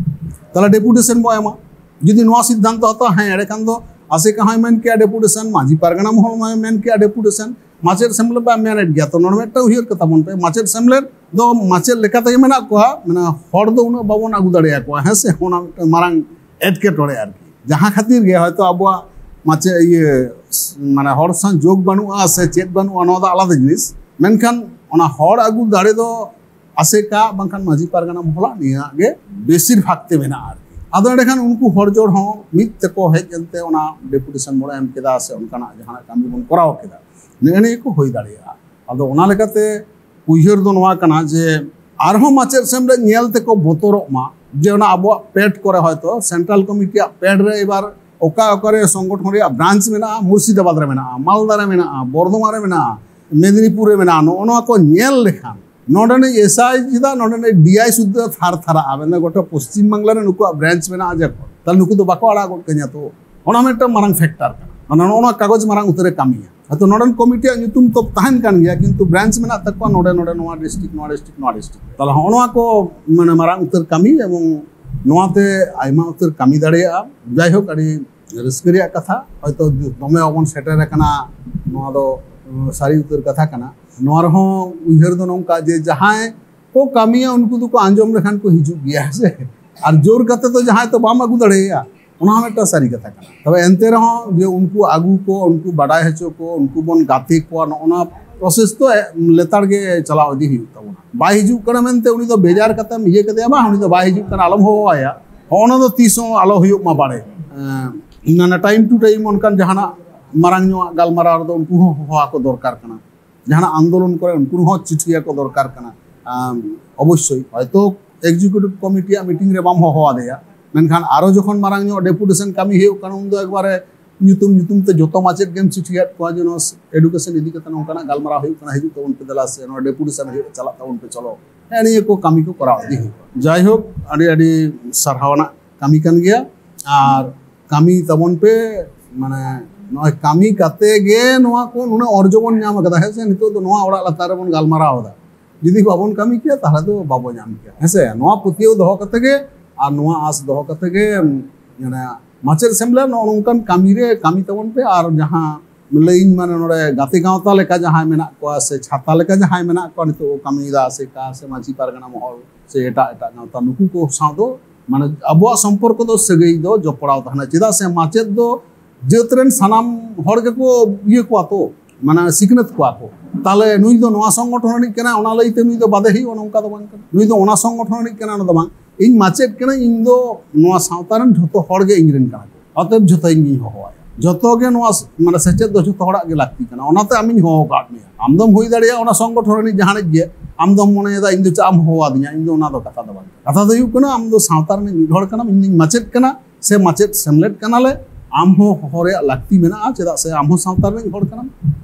ᱛᱟᱦᱞᱮ ᱰᱮᱯᱩᱴᱮᱥᱚᱱ ᱵᱚ ᱮᱢᱟ᱾ ᱡᱩᱫᱤ ᱱᱚᱣᱟ ᱥᱤᱫᱽᱫᱷᱟᱱᱛᱚ ᱦᱟᱛᱟᱣᱟ, ᱦᱮᱸ, ᱮᱸᱰᱮᱠᱷᱟᱱ ᱫᱚ ᱟᱥᱮᱠᱟ ᱦᱚᱸᱭ ᱢᱮᱱ ᱠᱮᱭᱟ ᱰᱮᱯᱩᱴᱮᱥᱚᱱ, ᱢᱟᱹᱡᱷᱤ ᱯᱟᱨᱜᱟᱱᱟ ᱢᱚᱦᱚᱞ ᱦᱚᱸᱭ ᱢᱮᱱ ᱠᱮᱭᱟ ᱰᱮᱯᱩᱴᱮᱥᱚᱱ, ᱢᱟᱪᱮᱫ ᱥᱮᱢᱞᱮᱫ ᱵᱟᱭ ᱢᱮᱱᱮᱫ ᱜᱮᱭᱟ᱾ ᱛᱚ ᱱᱚᱰᱮ ᱢᱤᱫᱴᱟᱝ ᱩᱭᱦᱟᱹᱨ ᱠᱟᱛᱷᱟ ᱵᱚᱱ ᱯᱮ, ᱢᱟᱪᱮᱫ ᱥᱮᱢᱞᱮᱫ ᱫᱚ ᱢᱟᱪᱮᱫ ᱞᱮᱠᱟ ᱛᱮᱜᱮ ᱢᱮᱱᱟᱜ ᱠᱚᱣᱟ, ᱢᱟᱱᱮ ᱦᱚᱲ ᱫᱚ ᱩᱱᱟᱹᱜ ᱵᱟᱵᱚᱱ ᱟᱹᱜᱩ ᱫᱟᱲᱮᱭᱟᱠᱚᱣᱟ, ᱦᱮᱸ ᱥᱮ? ᱚᱱᱟ ᱢᱤᱫᱴᱟᱝ ᱢᱟᱨᱟᱝ ᱮᱴᱠᱮᱴᱚᱬᱮ ᱟᱨᱠᱤ᱾ ᱡᱟᱦᱟᱸ ᱠᱷᱟᱹᱛᱤᱨ ᱜᱮ ᱦᱚᱭᱛᱳ ᱟᱵᱚᱣᱟᱜ ᱢᱟᱪᱮᱫ ᱤᱭᱟᱹ, ᱢᱟᱱᱮ ᱦᱚᱲ ᱥᱟᱶ ᱡᱳᱜᱽ ᱵᱟᱹᱱᱩᱜᱼᱟ ᱥᱮ ᱪᱮᱫ ᱵᱟᱹᱱᱩᱜᱼᱟ, ᱱᱚᱣᱟ ᱫᱚ ᱟᱞᱟᱫᱟ ᱡᱤᱱᱤᱥ᱾ ᱢᱮᱱᱠᱷᱟᱱ ᱚᱱᱟ ᱦᱚᱲ ᱟᱹᱜᱩ ᱫᱟᱲᱮ ᱫᱚ ᱟᱥᱮᱠᱟ ᱵᱟᱝᱠᱷᱟᱱ ᱢᱟᱹᱡᱷᱤ ᱯᱟᱨᱜᱟᱱᱟ ᱢᱚᱦᱚᱞᱟᱜ ᱱᱤᱭᱟᱹ ᱜᱮ ᱵᱮᱥᱤᱨ ᱵᱷᱟᱜᱽ ᱛᱮ ᱢᱮᱱᱟᱜᱼᱟ ᱟᱨᱠᱤ᱾ ᱟᱫᱚ ᱮᱸᱰᱮᱠᱷᱟᱱ ᱩᱱᱠᱩ ᱦᱚᱲ ᱡᱚᱲ ᱦᱚᱸ ᱢᱤᱫ ᱛᱮᱠᱚ ᱦᱮᱡ ᱮᱱᱛᱮ ᱚᱱᱟ ᱰᱮᱯᱩᱴᱮᱥᱚᱱ ᱵᱚᱱ ᱮᱢ ᱠᱮᱫᱟ ᱥᱮ ᱚᱱᱠᱟᱱᱟᱜ ᱡᱟᱦᱟᱱᱟᱜ ᱠᱟᱹᱢᱤ ᱵᱚᱱ ᱠᱚᱨᱟᱣ ᱠᱮᱫᱟ, ᱱᱮᱜᱼᱮ ᱱᱤᱭᱟᱹ ᱠᱚ ᱦᱩᱭ ᱫᱟᱲᱮᱭᱟᱜᱼᱟ᱾ ᱟᱫᱚ ᱚᱱᱟ ᱞᱮᱠᱟᱛᱮ ᱩᱭᱦᱟᱹᱨ ᱫᱚ ᱱᱚᱣᱟ ᱠᱟᱱᱟ ᱡᱮ ᱟᱨᱦᱚᱸ ᱢᱟᱪᱮᱫ ᱥᱮᱢᱞᱮᱫ ᱧᱮᱞ ᱛᱮᱠᱚ ᱵᱚᱛᱚᱨᱚᱜ ᱢᱟ ᱡᱮ ᱚᱱᱟ ᱟᱵᱚᱣᱟᱜ ᱯᱮᱰ ᱠᱚᱨᱮ ᱦᱚᱭᱛᱳ ᱥᱮᱱᱴᱨᱟᱞ ᱠᱚᱢᱤᱴᱤᱭᱟᱜ ᱯᱮᱰ ᱨᱮ ᱮᱵᱟᱨ ᱚᱠᱟ ᱚᱠᱟᱨᱮ ᱥᱚᱝᱜᱚᱴᱷᱚᱱ ᱨᱮᱭᱟᱜ ᱵᱨᱟᱧᱪ ᱢᱮᱱᱟᱜᱼᱟ, ᱢᱩᱨᱥᱤᱫᱟᱵᱟᱫᱽ ᱨᱮ ᱢᱮᱱᱟᱜᱼᱟ, ᱢᱟᱞᱫᱟ ᱨᱮ ᱢᱮᱱᱟᱜᱼᱟ, ᱵᱚᱨᱫᱷᱚᱢᱟᱱ ᱨᱮ ᱢᱮᱱᱟᱜᱼᱟ, ᱢᱮᱫᱽᱱᱤᱯᱩᱨ ᱨᱮ ᱢᱮᱱᱟᱜᱼᱟ, ᱱᱚᱜᱼᱚ ᱱᱚᱣᱟ ᱠᱚ ᱧᱮᱞ ᱞᱮᱠᱷᱟᱱ ᱱᱚᱰᱮᱱᱤᱡ ᱮᱥ ᱟᱭ ᱪᱮᱫᱟᱜ ᱱᱚᱰᱮᱱᱤᱡ ᱰᱤ ᱟᱭ ᱥᱩᱫᱽᱫᱷᱟᱹ ᱛᱷᱟᱨ ᱛᱷᱟᱨᱟᱜᱼᱟ, ᱢᱮᱱᱫᱟ ᱜᱚᱴᱟ ᱯᱚᱥᱪᱤᱢ ᱵᱟᱝᱞᱟ ᱨᱮ ᱱᱩᱠᱩᱣᱟᱜ ᱵᱨᱟᱧᱪ ᱢᱮᱱᱟᱜᱼᱟ ᱡᱚᱠᱷᱚᱱ, ᱛᱟᱦᱞᱮ ᱱᱩᱠᱩ ᱫᱚ ᱵᱟᱠᱚ ᱟᱲᱟᱜ ᱜᱚᱫ ᱠᱟᱹᱧᱟ ᱛᱚ᱾ ᱚᱱᱟ ᱢᱤᱫᱴᱟᱝ ᱢᱟᱨᱟᱝ ᱯᱷᱮᱠᱴᱟᱨ ᱠᱟᱱᱟ᱾ ᱢᱟᱱᱮ ᱱᱚᱜᱼᱚ ᱱᱚᱣᱟ ᱠᱟᱜᱚᱡᱽ ᱢᱟᱨᱟᱝ ᱩᱛᱟᱹᱨᱮ ᱠᱟᱹᱢᱤᱭᱟ᱾ ᱦᱚᱭᱛᱚ ᱱᱚᱰᱮᱱ ᱠᱚᱢᱤᱴᱤᱭᱟᱜ ᱧᱩᱛᱩᱢ ᱛᱚ ᱛᱟᱦᱮᱱ ᱠᱟᱱ ᱜᱮᱭᱟ, ᱠᱤᱱᱛᱩ ᱵᱨᱟᱧᱪ ᱢᱮᱱᱟᱜ ᱛᱟᱠᱚᱣᱟ ᱱᱚᱰᱮ ᱱᱚᱰᱮ, ᱱᱚᱣᱟ ᱰᱤᱥᱴᱨᱤᱠᱴ ᱱᱚᱣᱟ ᱰᱤᱥᱴᱨᱤᱠᱴ ᱱᱚᱣᱟ ᱰᱤᱥᱴᱨᱤᱠᱴ᱾ ᱛᱟᱦᱞᱮ ᱦᱚᱸᱜᱼᱚ ᱱᱚᱣᱟ ᱠᱚ ᱢᱟᱱᱮ ᱢᱟᱨᱟᱝ ᱩᱛᱟᱹᱨ ᱠᱟᱹᱢᱤ, ᱮᱵᱚᱝ ᱱᱚᱣᱟᱛᱮ ᱟᱭᱢᱟ ᱩᱛᱟᱹᱨ ᱠᱟᱹᱢᱤ ᱫᱟᱲᱮᱭᱟᱜᱼᱟ᱾ ᱡᱟᱭᱦᱳᱠ, ᱟᱹᱰᱤ ᱨᱟᱹᱥᱠᱟᱹ ᱨᱮᱭᱟᱜ ᱠᱟᱛᱷᱟ᱾ ᱦᱚᱭᱛᱚ ᱫᱚᱢᱮ ᱵᱟᱵᱚᱱ ᱥᱮᱴᱮᱨ ᱟᱠᱟᱱᱟ, ᱱᱚᱣᱟ ᱫᱚ ᱩᱸ, ᱥᱟᱹᱨᱤ ᱩᱛᱟᱹᱨ ᱠᱟᱛᱷᱟ ᱠᱟᱱᱟ᱾ ᱱᱚᱣᱟ ᱨᱮᱦᱚᱸ ᱩᱭᱦᱟᱹᱨ ᱫᱚ ᱱᱚᱝᱠᱟ ᱡᱮ ᱡᱟᱦᱟᱸᱭ ᱠᱚ ᱠᱟᱹᱢᱤᱭᱟ ᱩᱱᱠᱩ ᱫᱚᱠᱚ ᱟᱸᱡᱚᱢ ᱞᱮᱠᱷᱟᱱ ᱠᱚ ᱦᱤᱡᱩᱜ ᱜᱮᱭᱟ, ᱦᱮᱸ ᱥᱮ? ᱟᱨ ᱡᱳᱨ ᱠᱟᱛᱮ ᱫᱚ ᱡᱟᱦᱟᱸᱭ ᱛᱚ ᱵᱟᱢ ᱟᱹᱜᱩ ᱫᱟᱲᱮᱭᱟᱭᱟ, ᱚᱱᱟ ᱦᱚᱸ ᱢᱤᱫᱴᱟᱝ ᱥᱟᱹᱨᱤ ᱠᱟᱛᱷᱟ ᱠᱟᱱᱟ᱾ ᱛᱚᱵᱮ ᱮᱱᱛᱮ ᱨᱮᱦᱚᱸ ᱡᱮ ᱩᱱᱠᱩ ᱟᱹᱜᱩ ᱠᱚ, ᱩᱱᱠᱩ ᱵᱟᱰᱟᱭ ᱦᱚᱪᱚ ᱠᱚ, ᱩᱱᱠᱩ ᱵᱚᱱ ᱜᱟᱛᱮ ᱠᱚᱣᱟ, ᱱᱚᱜᱼᱚ ᱱᱚᱣᱟ ᱯᱨᱚᱥᱮᱥ ᱫᱚ ᱞᱮᱛᱟᱲ ᱜᱮ ᱪᱟᱞᱟᱣ ᱤᱫᱤ ᱦᱩᱭᱩᱜ ᱛᱟᱵᱚᱱᱟ᱾ ᱵᱟᱭ ᱦᱤᱡᱩᱜ ᱠᱟᱱᱟ ᱢᱮᱱᱛᱮ ᱩᱱᱤ ᱫᱚ ᱵᱷᱮᱡᱟᱨ ᱠᱟᱛᱮᱢ ᱤᱭᱟᱹ ᱠᱮᱫᱮᱭᱟ, ᱵᱟᱝ, ᱩᱱᱤ ᱫᱚ ᱵᱟᱭ ᱦᱤᱡᱩᱜ ᱠᱟᱱᱟ, ᱟᱞᱚᱢ ᱦᱚᱦᱚᱣᱟᱭᱟ, ᱦᱚᱸᱜᱼᱚ ᱱᱟ ᱫᱚ ᱛᱤᱥ ᱦᱚᱸ ᱟᱞᱚ ᱦᱩᱭᱩᱜ ᱢᱟ ᱵᱟᱲᱮ᱾ ᱮᱸ, ᱢᱟᱱᱮ time to time ᱚᱱᱠᱟᱱ ᱡᱟᱦᱟᱱᱟᱜ ᱢᱟᱨᱟᱝ ᱧᱚᱜ ᱜᱟᱞᱢᱟᱨᱟᱣ ᱨᱮᱫᱚ ᱩᱱᱠᱩ ᱦᱚᱸ ᱦᱚᱦᱚ ᱟᱠᱚ ᱫᱚᱨᱠᱟᱨ ᱠᱟᱱᱟ᱾ ᱡᱟᱦᱟᱱᱟᱜ ᱟᱱᱫᱳᱞᱚᱱ ᱠᱚᱨᱮ ᱩᱱᱠᱩ ᱦᱚᱸ ᱪᱤᱴᱷᱤ ᱟᱠᱚ ᱫᱚᱨᱠᱟᱨ ᱠᱟᱱᱟ᱾ ᱟᱢ, ᱚᱵᱚᱥᱥᱳᱭ ᱦᱚᱭᱛᱚ ᱮᱠᱡᱤᱠᱤᱭᱩᱴᱤᱵᱷ ᱠᱚᱢᱤᱴᱤᱭᱟᱜ ᱢᱤᱴᱤᱝ ᱨᱮ ᱵᱟᱢ ᱦᱚᱦᱚ ᱟᱫᱮᱭᱟ, ᱢᱮᱱᱠᱷᱟᱱ ᱟᱨᱚ ᱡᱚᱠᱷᱚᱱ ᱢᱟᱨᱟᱝ ᱧᱚᱜ ᱰᱮᱯᱩᱴᱮᱥᱚᱱ ᱠᱟᱹᱢᱤ ᱦᱩᱭᱩᱜ ᱠᱟᱱᱟ, ᱩᱱᱫᱚ ᱮᱠᱵᱟᱨᱮ ᱧᱩᱛᱩᱢ ᱧᱩᱛᱩᱢ ᱛᱮ ᱡᱚᱛᱚ ᱢᱟᱪᱮᱫ ᱜᱮᱢ ᱪᱤᱴᱷᱤᱭᱟᱫ ᱠᱚᱣᱟ ᱡᱮ ᱱᱚᱣᱟ ᱮᱰᱩᱠᱮᱥᱚᱱ ᱤᱫᱤ ᱠᱟᱛᱮ ᱱᱚᱝᱠᱟᱱᱟᱜ ᱜᱟᱞᱢᱟᱨᱟᱣ ᱦᱩᱭᱩᱜ ᱠᱟᱱᱟ, ᱦᱤᱡᱩᱜ ᱛᱟᱵᱚᱱ ᱯᱮ ᱫᱮᱞᱟ, ᱥᱮ ᱱᱚᱣᱟ ᱰᱮᱯᱩᱴᱮᱥᱚᱱ ᱦᱩᱭᱩᱜ ᱪᱟᱞᱟᱜ ᱛᱟᱵᱚᱱ ᱯᱮ, ᱪᱚᱞᱚ᱾ ᱦᱮᱸ, ᱱᱤᱭᱟᱹ ᱠᱚ ᱠᱟᱹᱢᱤ ᱠᱚ ᱠᱚᱨᱟᱣ ᱤᱫᱤ ᱦᱩᱭᱩᱜᱼᱟ᱾ ᱡᱟᱭᱦᱳᱠ, ᱟᱹᱰᱤ ᱟᱹᱰᱤ ᱥᱟᱨᱦᱟᱣ ᱟᱱᱟᱜ ᱠᱟᱹᱢᱤ ᱠᱟᱱ ᱜᱮᱭᱟ᱾ ᱟᱨ ᱠᱟᱹᱢᱤ ᱛᱟᱵᱚᱱ ᱯᱮ, ᱢᱟᱱᱮ ᱱᱚᱜᱼᱚᱭ ᱠᱟᱹᱢᱤ ᱠᱟᱛᱮ ᱜᱮ ᱱᱚᱣᱟ ᱠᱚ ᱱᱩᱱᱟᱹᱜ ᱚᱨᱡᱚ ᱵᱚᱱ ᱧᱟᱢ ᱟᱠᱟᱫᱟ, ᱦᱮᱸ ᱥᱮ? ᱱᱤᱛᱚᱜ ᱫᱚ ᱱᱚᱣᱟ ᱚᱲᱟᱜ ᱞᱟᱛᱟᱨ ᱨᱮᱵᱚᱱ ᱜᱟᱞᱢᱟᱨᱟᱣ ᱮᱫᱟ, ᱡᱩᱫᱤ ᱵᱟᱵᱚᱱ ᱠᱟᱹᱢᱤ ᱠᱮᱭᱟ ᱛᱟᱦᱞᱮ ᱫᱚ ᱵᱟᱵᱚ ᱧᱟᱢ ᱠᱮᱭᱟ, ᱦᱮᱸ ᱥᱮ? ᱱᱚᱣᱟ ᱯᱟᱹᱛᱭᱟᱹᱣ ᱫᱚᱦᱚ ᱠᱟᱛᱮ ᱜᱮ ᱟᱨ ᱱᱚᱣᱟ ᱟᱸᱥ ᱫᱚᱦᱚ ᱠᱟᱛᱮ ᱜᱮ, ᱢᱟᱱᱮ ᱢᱟᱪᱮᱫ ᱥᱮᱢᱞᱮᱫ ᱱᱚᱜᱼᱚ ᱱᱚᱝᱠᱟᱱ ᱠᱟᱹᱢᱤ ᱨᱮ ᱠᱟᱹᱢᱤ ᱛᱟᱵᱚᱱ ᱯᱮ᱾ ᱟᱨ ᱡᱟᱦᱟᱸ ᱞᱟᱹᱭᱟᱹᱧ, ᱢᱟᱱᱮ ᱱᱚᱰᱮ ᱜᱟᱛᱮ ᱜᱟᱶᱛᱟ ᱞᱮᱠᱟ ᱡᱟᱦᱟᱸᱭ ᱢᱮᱱᱟᱜ ᱠᱚᱣᱟ ᱥᱮ ᱪᱷᱟᱛᱟ ᱞᱮᱠᱟ ᱡᱟᱦᱟᱸᱭ ᱢᱮᱱᱟᱜ ᱠᱚᱣᱟ ᱱᱤᱛᱚᱜ ᱠᱚ ᱠᱟᱹᱢᱤᱭᱮᱫᱟ, ᱟᱥᱮᱠᱟ ᱥᱮ ᱢᱟᱹᱡᱷᱤ ᱯᱟᱨᱜᱟᱱᱟ ᱢᱚᱦᱚᱞ ᱥᱮ ᱮᱴᱟᱜ ᱮᱴᱟᱜ ᱜᱟᱶᱛᱟ, ᱱᱩᱠᱩ ᱠᱚ ᱥᱟᱶ ᱫᱚ ᱢᱟᱱᱮ ᱟᱵᱚᱣᱟᱜ ᱥᱚᱢᱯᱚᱨᱠᱚ ᱫᱚ ᱥᱟᱹᱜᱟᱹᱭ ᱫᱚ ᱡᱚᱯᱲᱟᱣ ᱛᱟᱦᱮᱱᱟ᱾ ᱪᱮᱫᱟᱜ ᱥᱮ ᱢᱟᱪᱮᱫ ᱫᱚ ᱡᱟᱹᱛ ᱨᱮᱱ ᱥᱟᱱᱟᱢ ᱦᱚᱲ ᱜᱮᱠᱚ ᱤᱭᱟᱹ ᱠᱚᱣᱟ ᱛᱚ, ᱢᱟᱱᱮ ᱥᱤᱠᱷᱱᱟᱹᱛ ᱠᱚᱣᱟ ᱠᱚ᱾ ᱛᱟᱦᱞᱮ ᱱᱩᱭ ᱫᱚ ᱱᱚᱣᱟ ᱥᱚᱝᱜᱚᱴᱷᱚᱱ ᱨᱤᱱᱤᱡ ᱠᱟᱱᱟᱭ, ᱚᱱᱟ ᱞᱟᱹᱭᱛᱮ ᱱᱩᱭ ᱫᱚ ᱵᱟᱫᱮ ᱦᱩᱭᱩᱜᱼᱟ, ᱱᱚᱝᱠᱟ ᱫᱚ ᱵᱟᱝ ᱠᱟᱱᱟ᱾ ᱱᱩᱭ ᱫᱚ ᱚᱱᱟ ᱥᱚᱝᱜᱚᱴᱷᱚᱱ ᱨᱤᱱᱤᱡ ᱠᱟᱱᱟ, ᱚᱱᱟ ᱫᱚ ᱵᱟᱝ᱾ ᱤᱧ ᱢᱟᱪᱮᱫ ᱠᱟᱹᱱᱟᱹᱧ, ᱤᱧ ᱫᱚ ᱱᱚᱣᱟ ᱥᱟᱶᱛᱟ ᱨᱮᱱ ᱡᱷᱚᱛᱚ ᱦᱚᱲ ᱜᱮ ᱤᱧ ᱨᱮᱱ ᱠᱟᱱᱟ ᱠᱚ, ᱚᱛᱚᱮᱵ ᱡᱷᱚᱛᱚ ᱤᱧ ᱜᱤᱧ ᱦᱚᱦᱚᱣᱟᱭᱟ᱾ ᱡᱷᱚᱛᱚ ᱜᱮ ᱱᱚᱣᱟ ᱥ-, ᱢᱟᱱᱮ ᱥᱮᱪᱮᱫ ᱫᱚ ᱡᱷᱚᱛᱚ ᱦᱚᱲᱟᱜ ᱜᱮ ᱞᱟᱹᱠᱛᱤ ᱠᱟᱱᱟ, ᱚᱱᱟᱛᱮ ᱟᱢᱤᱧ ᱦᱚᱦᱚ ᱟᱠᱟᱫ ᱢᱮᱭᱟ᱾ ᱟᱢ ᱫᱚᱢ ᱦᱩᱭ ᱫᱟᱲᱮᱭᱟᱜᱼᱟ ᱚᱱᱟ ᱥᱚᱝᱜᱚᱴᱷᱚᱱ ᱨᱤᱱᱤᱡ ᱡᱟᱦᱟᱸ ᱨᱤᱱᱤᱡ ᱜᱮ, ᱟᱢ ᱫᱚᱢ ᱢᱚᱱᱮᱭᱮᱫᱟ ᱤᱧ ᱫᱚ ᱪᱮᱫ ᱮᱢ ᱦᱚᱦᱚ ᱟᱹᱫᱤᱧᱟ, ᱤᱧ ᱫᱚ ᱚᱱᱟ ᱫᱚ ᱠᱟᱛᱷᱟ ᱫᱚ ᱵᱟᱝ᱾ ᱠᱟᱛᱷᱟ ᱫᱚ ᱦᱩᱭᱩᱜ ᱠᱟᱱᱟ ᱟᱢ ᱫᱚ ᱥᱟᱶᱛᱟ ᱨᱤᱱᱤᱡ ᱢᱤᱫ ᱦᱚᱲ ᱠᱟᱱᱟᱢ, ᱤᱧ ᱫᱚᱧ ᱢᱟᱪᱮᱫ ᱠᱟᱱᱟ ᱥᱮ ᱢᱟᱪᱮᱫ ᱥᱮᱢᱞᱮᱫ ᱠᱟᱱᱟᱞᱮ, ᱟᱢ ᱦᱚᱸ ᱦᱚᱦᱚ ᱨᱮᱭᱟᱜ ᱞᱟᱹᱠᱛᱤ ᱢᱮᱱᱟᱜᱼᱟ, ᱪᱮᱫᱟᱜ ᱥᱮ ᱟᱢ ᱦᱚᱸ ᱥᱟᱶᱛᱟ ᱨᱮᱱ ᱦᱚᱲ ᱠᱟᱱᱟᱢ,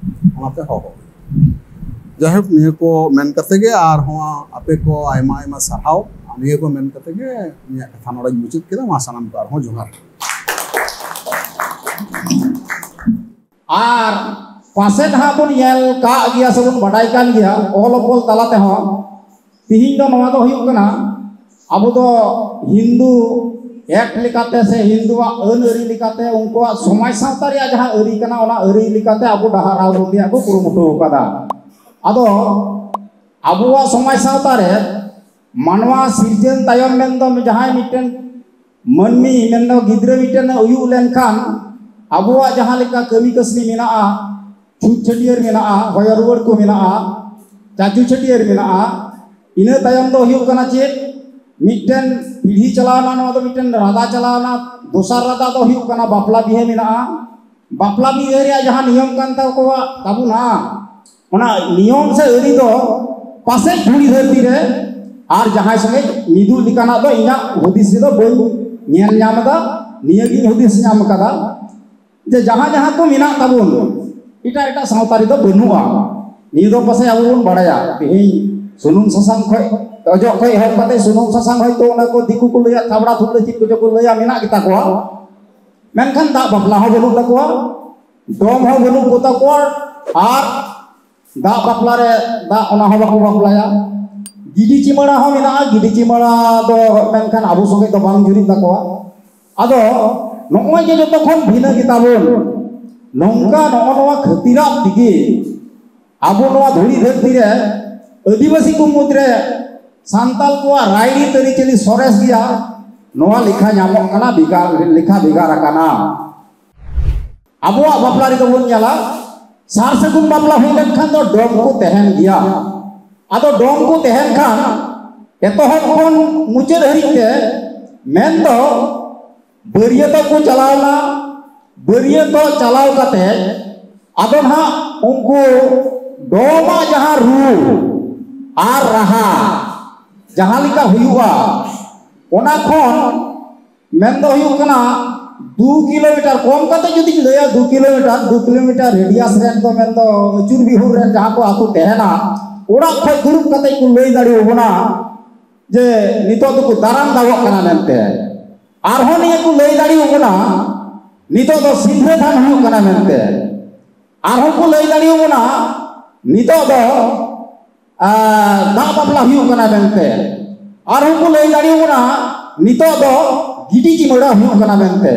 ᱚᱱᱟᱛᱮ ᱦᱚᱦᱚ᱾ ᱡᱟᱭᱦᱳᱠ, ᱱᱤᱭᱟᱹ ᱠᱚ ᱢᱮᱱ ᱠᱟᱛᱮ ᱜᱮ ᱟᱨᱦᱚᱸ ᱟᱯᱮ ᱠᱚ ᱟᱭᱢᱟ ᱟᱭᱢᱟ ᱥᱟᱨᱦᱟᱣ᱾ ᱱᱤᱭᱟᱹ ᱠᱚ ᱢᱮᱱ ᱠᱟᱛᱮ ᱜᱮ ᱤᱧᱟᱹᱜ ᱠᱟᱛᱷᱟ ᱱᱚᱰᱮᱧ ᱢᱩᱪᱟᱹᱫ ᱠᱮᱫᱟ᱾ ᱢᱟ ᱥᱟᱱᱟᱢ ᱠᱚ ᱟᱨᱦᱚᱸ ᱡᱚᱦᱟᱨ᱾ ᱟᱨ ᱯᱟᱥᱮᱡ ᱦᱟᱸᱜ ᱵᱚᱱ ᱧᱮᱞ ᱠᱟᱜ ᱜᱮᱭᱟ ᱥᱮᱵᱚᱱ ᱵᱟᱰᱟᱭ ᱠᱟᱱ ᱜᱮᱭᱟ ᱚᱞ ᱚᱯᱚᱞ ᱛᱟᱞᱟ ᱛᱮᱦᱚᱸ᱾ ᱛᱤᱦᱤᱧ ᱫᱚ ᱱᱚᱣᱟ ᱫᱚ ᱦᱩᱭᱩᱜ ᱠᱟᱱᱟ, ᱟᱵᱚ ᱫᱚ ᱦᱤᱱᱫᱩ ᱮᱠᱴ ᱞᱮᱠᱟᱛᱮ ᱥᱮ ᱦᱤᱱᱫᱩᱣᱟᱜ ᱟᱹᱱ ᱟᱹᱨᱤ ᱞᱮᱠᱟᱛᱮ ᱩᱱᱠᱩᱣᱟᱜ ᱥᱚᱢᱟᱡᱽ ᱥᱟᱶᱛᱟ ᱨᱮᱭᱟᱜ ᱡᱟᱦᱟᱸ ᱟᱹᱨᱤ ᱠᱟᱱᱟ, ᱚᱱᱟ ᱟᱹᱨᱤ ᱞᱮᱠᱟᱛᱮ ᱟᱵᱚ ᱰᱟᱦᱟᱨ ᱟᱹᱜᱩ ᱨᱮᱭᱟᱜ ᱠᱚ ᱠᱩᱨᱩᱢᱩᱴᱩ ᱟᱠᱟᱫᱟ᱾ ᱟᱫᱚ ᱟᱵᱚᱣᱟᱜ ᱥᱚᱢᱟᱡᱽ ᱥᱟᱶᱛᱟ ᱨᱮ ᱢᱟᱱᱣᱟ ᱥᱤᱨᱡᱟᱹᱱ ᱛᱟᱭᱚᱢ ᱢᱮᱱᱫᱚ ᱡᱟᱦᱟᱸᱭ ᱢᱤᱫᱴᱮᱱ ᱢᱟᱹᱱᱢᱤ ᱢᱮᱱᱫᱚ ᱜᱤᱫᱽᱨᱟᱹ ᱢᱤᱫᱴᱮᱱ ᱦᱩᱭᱩᱜ ᱞᱮᱱᱠᱷᱟᱱ ᱟᱵᱚᱣᱟᱜ ᱡᱟᱦᱟᱸ ᱞᱮᱠᱟ ᱠᱟᱹᱢᱤ ᱠᱟᱹᱥᱱᱤ ᱢᱮᱱᱟᱜᱼᱟ, ᱪᱷᱩᱛ ᱪᱷᱟᱹᱴᱭᱟᱹᱨ ᱢᱮᱱᱟᱜᱼᱟ, ᱦᱚᱭᱚ ᱨᱩᱣᱟᱹᱲ ᱠᱚ ᱢᱮᱱᱟᱜᱼᱟ, ᱪᱟᱪᱩ ᱪᱷᱟᱹᱴᱭᱟᱹᱨ ᱢᱮᱱᱟᱜᱼᱟ᱾ ᱤᱱᱟᱹ ᱛᱟᱭᱚᱢ ᱫᱚ ᱦᱩᱭᱩᱜ ᱠᱟᱱᱟ ᱪᱮᱫ? ᱢᱤᱫᱴᱮᱱ ᱯᱤᱲᱦᱤ ᱪᱟᱞᱟᱣᱱᱟ, ᱱᱚᱣᱟ ᱫᱚ ᱢᱤᱫᱴᱮᱱ ᱨᱟᱫᱟ ᱪᱟᱞᱟᱣᱱᱟ᱾ ᱫᱚᱥᱟᱨ ᱨᱟᱫᱟ ᱫᱚ ᱦᱩᱭᱩᱜ ᱠᱟᱱᱟ ᱵᱟᱯᱞᱟ ᱵᱤᱦᱟᱹ ᱢᱮᱱᱟᱜᱼᱟ᱾ ᱵᱟᱯᱞᱟ ᱵᱤᱦᱟᱹ ᱨᱮᱭᱟᱜ ᱡᱟᱦᱟᱸ ᱱᱤᱭᱚᱢ ᱠᱟᱱ ᱛᱟᱠᱚᱣᱟ ᱛᱟᱵᱚᱱᱟ, ᱚᱱᱟ ᱱᱤᱭᱚᱢ ᱥᱮ ᱟᱹᱨᱤ ᱫᱚ ᱯᱟᱥᱮᱡ ᱫᱷᱩᱲᱤ ᱫᱷᱟᱹᱨᱛᱤ ᱨᱮ ᱟᱨ ᱡᱟᱦᱟᱸᱭ ᱥᱚᱸᱜᱮ ᱢᱤᱫᱩᱜ ᱞᱮᱠᱟᱱᱟᱜ ᱫᱚ ᱤᱧᱟᱹᱜ ᱦᱩᱫᱤᱥ ᱨᱮᱫᱚ ᱵᱟᱹᱧ ᱧᱮᱞ ᱧᱟᱢ ᱮᱫᱟ᱾ ᱱᱤᱭᱟᱹᱜᱤᱧ ᱦᱩᱫᱤᱥ ᱧᱟᱢ ᱟᱠᱟᱫᱟ ᱡᱮ ᱡᱟᱦᱟᱸ ᱡᱟᱦᱟᱸ ᱠᱚ ᱢᱮᱱᱟᱜ ᱛᱟᱵᱚᱱ, ᱮᱴᱟᱜ ᱮᱴᱟᱜ ᱥᱟᱶᱛᱟ ᱨᱮᱫᱚ ᱵᱟᱹᱱᱩᱜᱼᱟ᱾ ᱱᱤᱭᱟᱹ ᱫᱚ ᱯᱟᱥᱮᱡ ᱟᱵᱚ ᱵᱚᱱ ᱵᱟᱲᱟᱭᱟ᱾ ᱛᱮᱦᱮᱧ ᱥᱩᱱᱩᱢ ᱥᱟᱥᱟᱝ ᱠᱷᱚᱡ, ᱚᱡᱚᱜ ᱠᱷᱚᱡ ᱮᱦᱚᱵ ᱠᱟᱛᱮ ᱥᱩᱱᱩᱢ ᱥᱟᱥᱟᱝ ᱦᱚᱭᱛᱳ ᱚᱱᱟ ᱠᱚ ᱫᱤᱠᱩ ᱠᱚ ᱞᱟᱹᱭᱟ, ᱛᱷᱟᱵᱲᱟ ᱛᱷᱩᱵᱲᱟᱹ ᱪᱮᱫ ᱠᱚᱪᱚ ᱠᱚ ᱞᱟᱹᱭᱟ, ᱢᱮᱱᱟᱜ ᱜᱮᱛᱟ ᱠᱚᱣᱟ᱾ ᱢᱮᱱᱠᱷᱟᱱ ᱫᱟᱜ ᱵᱟᱯᱞᱟ ᱦᱚᱸ ᱵᱟᱹᱱᱩᱜ ᱛᱟᱠᱚᱣᱟ, ᱰᱚᱢ ᱦᱚᱸ ᱵᱟᱹᱱᱩᱜ ᱠᱚ ᱛᱟᱠᱚᱣᱟ, ᱟᱨ ᱫᱟᱜ ᱵᱟᱯᱞᱟ ᱨᱮ ᱫᱟᱜ ᱚᱱᱟ ᱦᱚᱸ ᱵᱟᱠᱚ ᱵᱟᱯᱞᱟᱭᱟ᱾ ᱜᱤᱰᱤ ᱪᱤᱢᱟᱹᱲᱟ ᱦᱚᱸ ᱢᱮᱱᱟᱜᱼᱟ, ᱜᱤᱰᱤ ᱪᱤᱢᱟᱹᱲᱟ ᱫᱚ ᱢᱮᱱᱠᱷᱟᱱ ᱟᱵᱚ ᱥᱚᱸᱜᱮ ᱫᱚ ᱵᱟᱝ ᱡᱩᱨᱤᱜ ᱛᱟᱠᱚᱣᱟ᱾ ᱟᱫᱚ ᱱᱚᱜᱼᱚᱭ ᱡᱮ ᱡᱚᱛᱚ ᱠᱷᱚᱱ ᱵᱷᱤᱱᱟᱹ ᱜᱮᱛᱟ ᱵᱚᱱ, ᱱᱚᱝᱠᱟ ᱱᱚᱜᱼᱚ ᱱᱚᱣᱟ ᱠᱷᱟᱹᱛᱤᱨᱟᱜ ᱛᱮᱜᱮ ᱟᱵᱚ ᱱᱚᱣᱟ ᱫᱷᱩᱲᱤ ᱫᱷᱟᱹᱨᱛᱤ ᱨᱮ ᱟᱹᱫᱤᱵᱟᱹᱥᱤ ᱠᱚ ᱢᱩᱫᱽᱨᱮ ᱥᱟᱱᱛᱟᱞ ᱠᱚᱣᱟᱜ ᱨᱟᱭᱨᱤᱛ ᱟᱹᱨᱤᱪᱟᱹᱞᱤ ᱥᱚᱨᱮᱥ ᱜᱮᱭᱟ, ᱱᱚᱣᱟ ᱞᱮᱠᱷᱟ ᱧᱟᱢᱚᱜ ᱠᱟᱱᱟ, ᱵᱷᱮᱜᱟᱨ, ᱞᱮᱠᱷᱟ ᱵᱷᱮᱜᱟᱨ ᱟᱠᱟᱱᱟ᱾ ᱟᱵᱚᱣᱟᱜ ᱵᱟᱯᱞᱟ ᱨᱮᱫᱚ ᱵᱚᱱ ᱧᱮᱞᱟ, ᱥᱟᱨ ᱥᱟᱹᱜᱩᱱ ᱵᱟᱯᱞᱟ ᱦᱩᱭ ᱞᱮᱱᱠᱷᱟᱱ ᱫᱚ ᱰᱚᱢ ᱠᱚ ᱛᱟᱦᱮᱱ ᱜᱮᱭᱟ᱾ ᱟᱫᱚ ᱰᱚᱢ ᱠᱚ ᱛᱟᱦᱮᱱ ᱠᱷᱟᱱ ᱮᱛᱚᱦᱚᱵ ᱠᱷᱚᱱ ᱢᱩᱪᱟᱹᱫ ᱦᱟᱹᱨᱤᱡ ᱛᱮ ᱢᱮᱱᱫᱚ ᱵᱟᱹᱨᱭᱟᱹᱛᱚᱜ ᱠᱚ ᱪᱟᱞᱟᱣᱱᱟ, ᱵᱟᱹᱨᱭᱟᱹᱛᱚᱜ ᱪᱟᱞᱟᱣ ᱠᱟᱛᱮ ᱟᱫᱚ ᱱᱟᱦᱟᱜ ᱩᱱᱠᱩ ᱰᱚᱢᱟᱜ ᱡᱟᱦᱟᱸ ᱨᱩ ᱟᱨ ᱨᱟᱦᱟ ᱡᱟᱦᱟᱸ ᱞᱮᱠᱟ ᱦᱩᱭᱩᱜᱼᱟ, ᱚᱱᱟ ᱠᱷᱚᱱ ᱢᱮᱱ ᱫᱚ ᱦᱩᱭᱩᱜ ᱠᱟᱱᱟ ᱫᱩ ᱠᱤᱞᱳᱢᱤᱴᱟᱨ, ᱠᱚᱢ ᱠᱟᱛᱮ ᱡᱩᱫᱤᱧ ᱞᱟᱹᱭᱟ, ᱫᱩ ᱠᱤᱞᱳᱢᱤᱴᱟᱨ, ᱫᱩ ᱠᱤᱞᱳᱢᱤᱴᱟᱨ ᱨᱮᱰᱤᱭᱟᱥ ᱨᱮᱱ ᱫᱚ, ᱢᱮᱱᱫᱚ ᱟᱹᱪᱩᱨ ᱵᱤᱦᱩᱨ ᱨᱮᱱ ᱡᱟᱦᱟᱸ ᱠᱚ ᱟᱹᱛᱩ ᱛᱟᱦᱮᱱᱟ, ᱚᱲᱟᱜ ᱠᱷᱚᱱ ᱫᱩᱲᱩᱵ ᱠᱟᱛᱮ ᱠᱚ ᱞᱟᱹᱭ ᱫᱟᱲᱮᱭᱟᱵᱚᱱᱟ ᱡᱮ ᱱᱤᱛᱚᱜ ᱫᱚᱠᱚ ᱫᱟᱨᱟᱢ ᱫᱟᱜᱚᱜ ᱠᱟᱱᱟ ᱢᱮᱱᱛᱮ᱾ ᱟᱨᱦᱚᱸ ᱱᱤᱭᱟᱹ ᱠᱚ ᱞᱟᱹᱭ ᱫᱟᱲᱮᱭᱟᱵᱚᱱᱟ, ᱱᱤᱛᱚᱜ ᱫᱚ ᱥᱤᱸᱫᱽᱨᱟᱹ ᱫᱟᱱ ᱦᱩᱭᱩᱜ ᱠᱟᱱᱟ ᱢᱮᱱᱛᱮ᱾ ᱟᱨᱦᱚᱸ ᱠᱚ ᱞᱟᱹᱭ ᱫᱟᱲᱮᱭᱟᱵᱚᱱᱟ, ᱱᱤᱛᱚᱜ ᱫᱚ ᱟᱨ ᱫᱟᱜ ᱵᱟᱯᱞᱟ ᱦᱩᱭᱩᱜ ᱠᱟᱱᱟ ᱢᱮᱱᱛᱮ᱾ ᱟᱨᱦᱚᱸ ᱠᱚ ᱞᱟᱹᱭ ᱫᱟᱲᱮᱭᱟᱵᱚᱱᱟ, ᱱᱤᱛᱚᱜ ᱫᱚ ᱜᱤᱰᱤ ᱪᱤᱢᱟᱹᱲᱟ ᱦᱩᱭᱩᱜ ᱠᱟᱱᱟ ᱢᱮᱱᱛᱮ᱾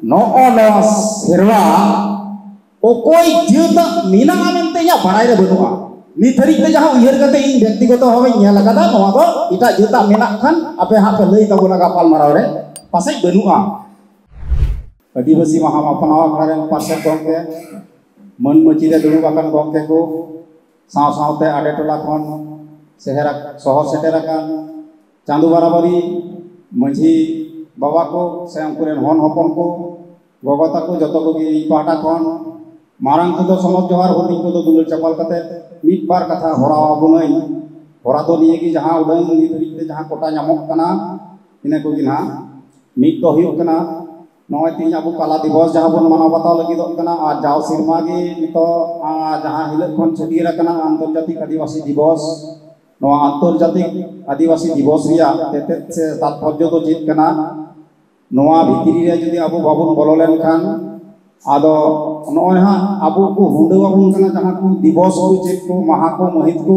ᱱᱚᱜᱼᱚ ᱱᱚᱣᱟ ᱥᱮᱨᱣᱟ ᱚᱠᱚᱭ ᱡᱟᱹᱛᱟᱜ ᱢᱮᱱᱟᱜᱼᱟ ᱢᱮᱱᱛᱮ ᱤᱧᱟᱹᱜ ᱵᱟᱲᱟᱭ ᱨᱮ ᱵᱟᱹᱱᱩᱜᱼᱟ᱾ ᱱᱤᱛ ᱫᱷᱟᱹᱨᱤᱡ ᱛᱮ ᱡᱟᱦᱟᱸ ᱩᱭᱦᱟᱹᱨ ᱠᱟᱛᱮ ᱤᱧ ᱵᱮᱠᱛᱤᱜᱚᱛᱚ ᱵᱷᱟᱵᱮᱧ ᱧᱮᱞ ᱟᱠᱟᱫᱟ, ᱱᱚᱣᱟ ᱫᱚ ᱮᱴᱟᱜ ᱡᱟᱹᱛᱟᱜ ᱢᱮᱱᱟᱜ ᱠᱷᱟᱱ ᱟᱯᱮ ᱦᱟᱸᱜ ᱯᱮ ᱞᱟᱹᱭ ᱛᱟᱵᱚᱱᱟ ᱜᱟᱯᱟᱞᱢᱟᱨᱟᱣ ᱨᱮ, ᱯᱟᱥᱮᱡ ᱵᱟᱹᱱᱩᱜᱼᱟ᱾ ᱟᱹᱫᱤᱵᱟᱹᱥᱤ ᱢᱟᱦᱟ ᱢᱟᱯᱟᱱᱟᱣ ᱟᱠᱷᱲᱟ ᱨᱮᱱ ᱯᱟᱨᱥᱮᱛ ᱜᱚᱢᱠᱮ, ᱢᱟᱹᱱ ᱢᱟᱹᱪᱤ ᱨᱮ ᱫᱩᱲᱩᱵ ᱟᱠᱟᱱ ᱜᱚᱢᱠᱮ ᱠᱚ, ᱥᱟᱶ ᱥᱟᱶᱛᱮ ᱟᱰᱮ ᱴᱚᱞᱟ ᱠᱷᱚᱱ ᱥᱮᱦᱮᱨ ᱟᱠ-, ᱥᱚᱦᱚᱨ ᱥᱮᱴᱮᱨ ᱟᱠᱟᱱ ᱪᱟᱸᱫᱳ ᱵᱟᱨᱟᱵᱟᱨᱤ ᱢᱟᱹᱡᱷᱤ ᱵᱟᱵᱟ ᱠᱚ ᱥᱮ ᱩᱱᱠᱩ ᱨᱮᱱ ᱦᱚᱱ ᱦᱚᱯᱚᱱ ᱠᱚ, ᱜᱚᱜᱚ ᱛᱟᱠᱚ, ᱡᱚᱛᱚ ᱠᱚᱜᱮ ᱤᱧ ᱯᱟᱦᱴᱟ ᱠᱷᱚᱱ ᱢᱟᱨᱟᱝ ᱠᱚᱫᱚ ᱥᱚᱱᱚᱛ ᱡᱚᱦᱟᱨ, ᱦᱩᱰᱤᱧ ᱠᱚᱫᱚ ᱫᱩᱞᱟᱹᱲ ᱪᱟᱯᱟᱞ ᱠᱟᱛᱮ ᱢᱤᱫ ᱵᱟᱨ ᱠᱟᱛᱷᱟ ᱦᱚᱨᱟᱣ ᱟᱵᱚᱱᱟᱹᱧ᱾ ᱦᱚᱨᱟ ᱫᱚ ᱱᱤᱭᱟᱹ ᱜᱮ, ᱡᱟᱦᱟᱸ ᱩᱰᱟᱹᱝ ᱱᱤᱛ ᱦᱟᱹᱵᱤᱡ ᱛᱮ ᱡᱟᱦᱟᱸ ᱠᱚᱴᱟ ᱧᱟᱢᱚᱜ ᱠᱟᱱᱟ, ᱤᱱᱟᱹ ᱠᱚᱜᱮ ᱱᱟᱦᱟᱜ᱾ ᱢᱤᱫ ᱫᱚ ᱦᱩᱭᱩᱜ ᱠᱟᱱᱟ, ᱱᱚᱜᱼᱚᱭ ᱛᱮᱦᱮᱧ ᱟᱵᱚ ᱠᱟᱞᱟ ᱫᱤᱵᱚᱥ ᱡᱟᱦᱟᱸ ᱵᱚᱱ ᱢᱟᱱᱟᱣ ᱵᱟᱛᱟᱣ ᱞᱟᱹᱜᱤᱫᱚᱜ ᱠᱟᱱᱟ, ᱟᱨ ᱡᱟᱣ ᱥᱮᱨᱢᱟ ᱜᱮ ᱱᱤᱛᱚᱜ, ᱟᱨ ᱡᱟᱦᱟᱸ ᱦᱤᱞᱳᱜ ᱠᱷᱚᱱ ᱪᱷᱟᱹᱴᱭᱟᱹᱨ ᱟᱠᱟᱱᱟ ᱟᱱᱛᱚᱨᱡᱟᱛᱤᱠ ᱟᱹᱫᱤᱵᱟᱹᱥᱤ ᱫᱤᱵᱚᱥ᱾ ᱱᱚᱣᱟ ᱟᱱᱛᱚᱨᱡᱟᱛᱤᱠ ᱟᱹᱫᱤᱵᱟᱹᱥᱤ ᱫᱤᱵᱚᱥ ᱨᱮᱭᱟᱜ ᱛᱮᱛᱮᱫ ᱥᱮ ᱛᱟᱛᱯᱚᱨᱡᱚ ᱫᱚ ᱪᱮᱫ ᱠᱟᱱᱟ? ᱱᱚᱣᱟ ᱵᱷᱤᱛᱨᱤ ᱨᱮ ᱡᱩᱫᱤ ᱟᱵᱚ ᱵᱟᱵᱚᱱ ᱵᱚᱞᱚ ᱞᱮᱱᱠᱷᱟᱱ, ᱟᱫᱚ ᱱᱚᱜᱼᱚᱭ ᱦᱟᱸᱜ ᱟᱵᱚ ᱠᱚ ᱦᱩᱰᱟᱹᱣ ᱟᱵᱚᱱ ᱠᱟᱱᱟ, ᱡᱟᱦᱟᱸ ᱠᱚ ᱫᱤᱵᱚᱥ ᱠᱚ, ᱪᱮᱫ ᱠᱚ, ᱢᱟᱦᱟ ᱠᱚ, ᱢᱟᱹᱦᱤᱛ ᱠᱚ,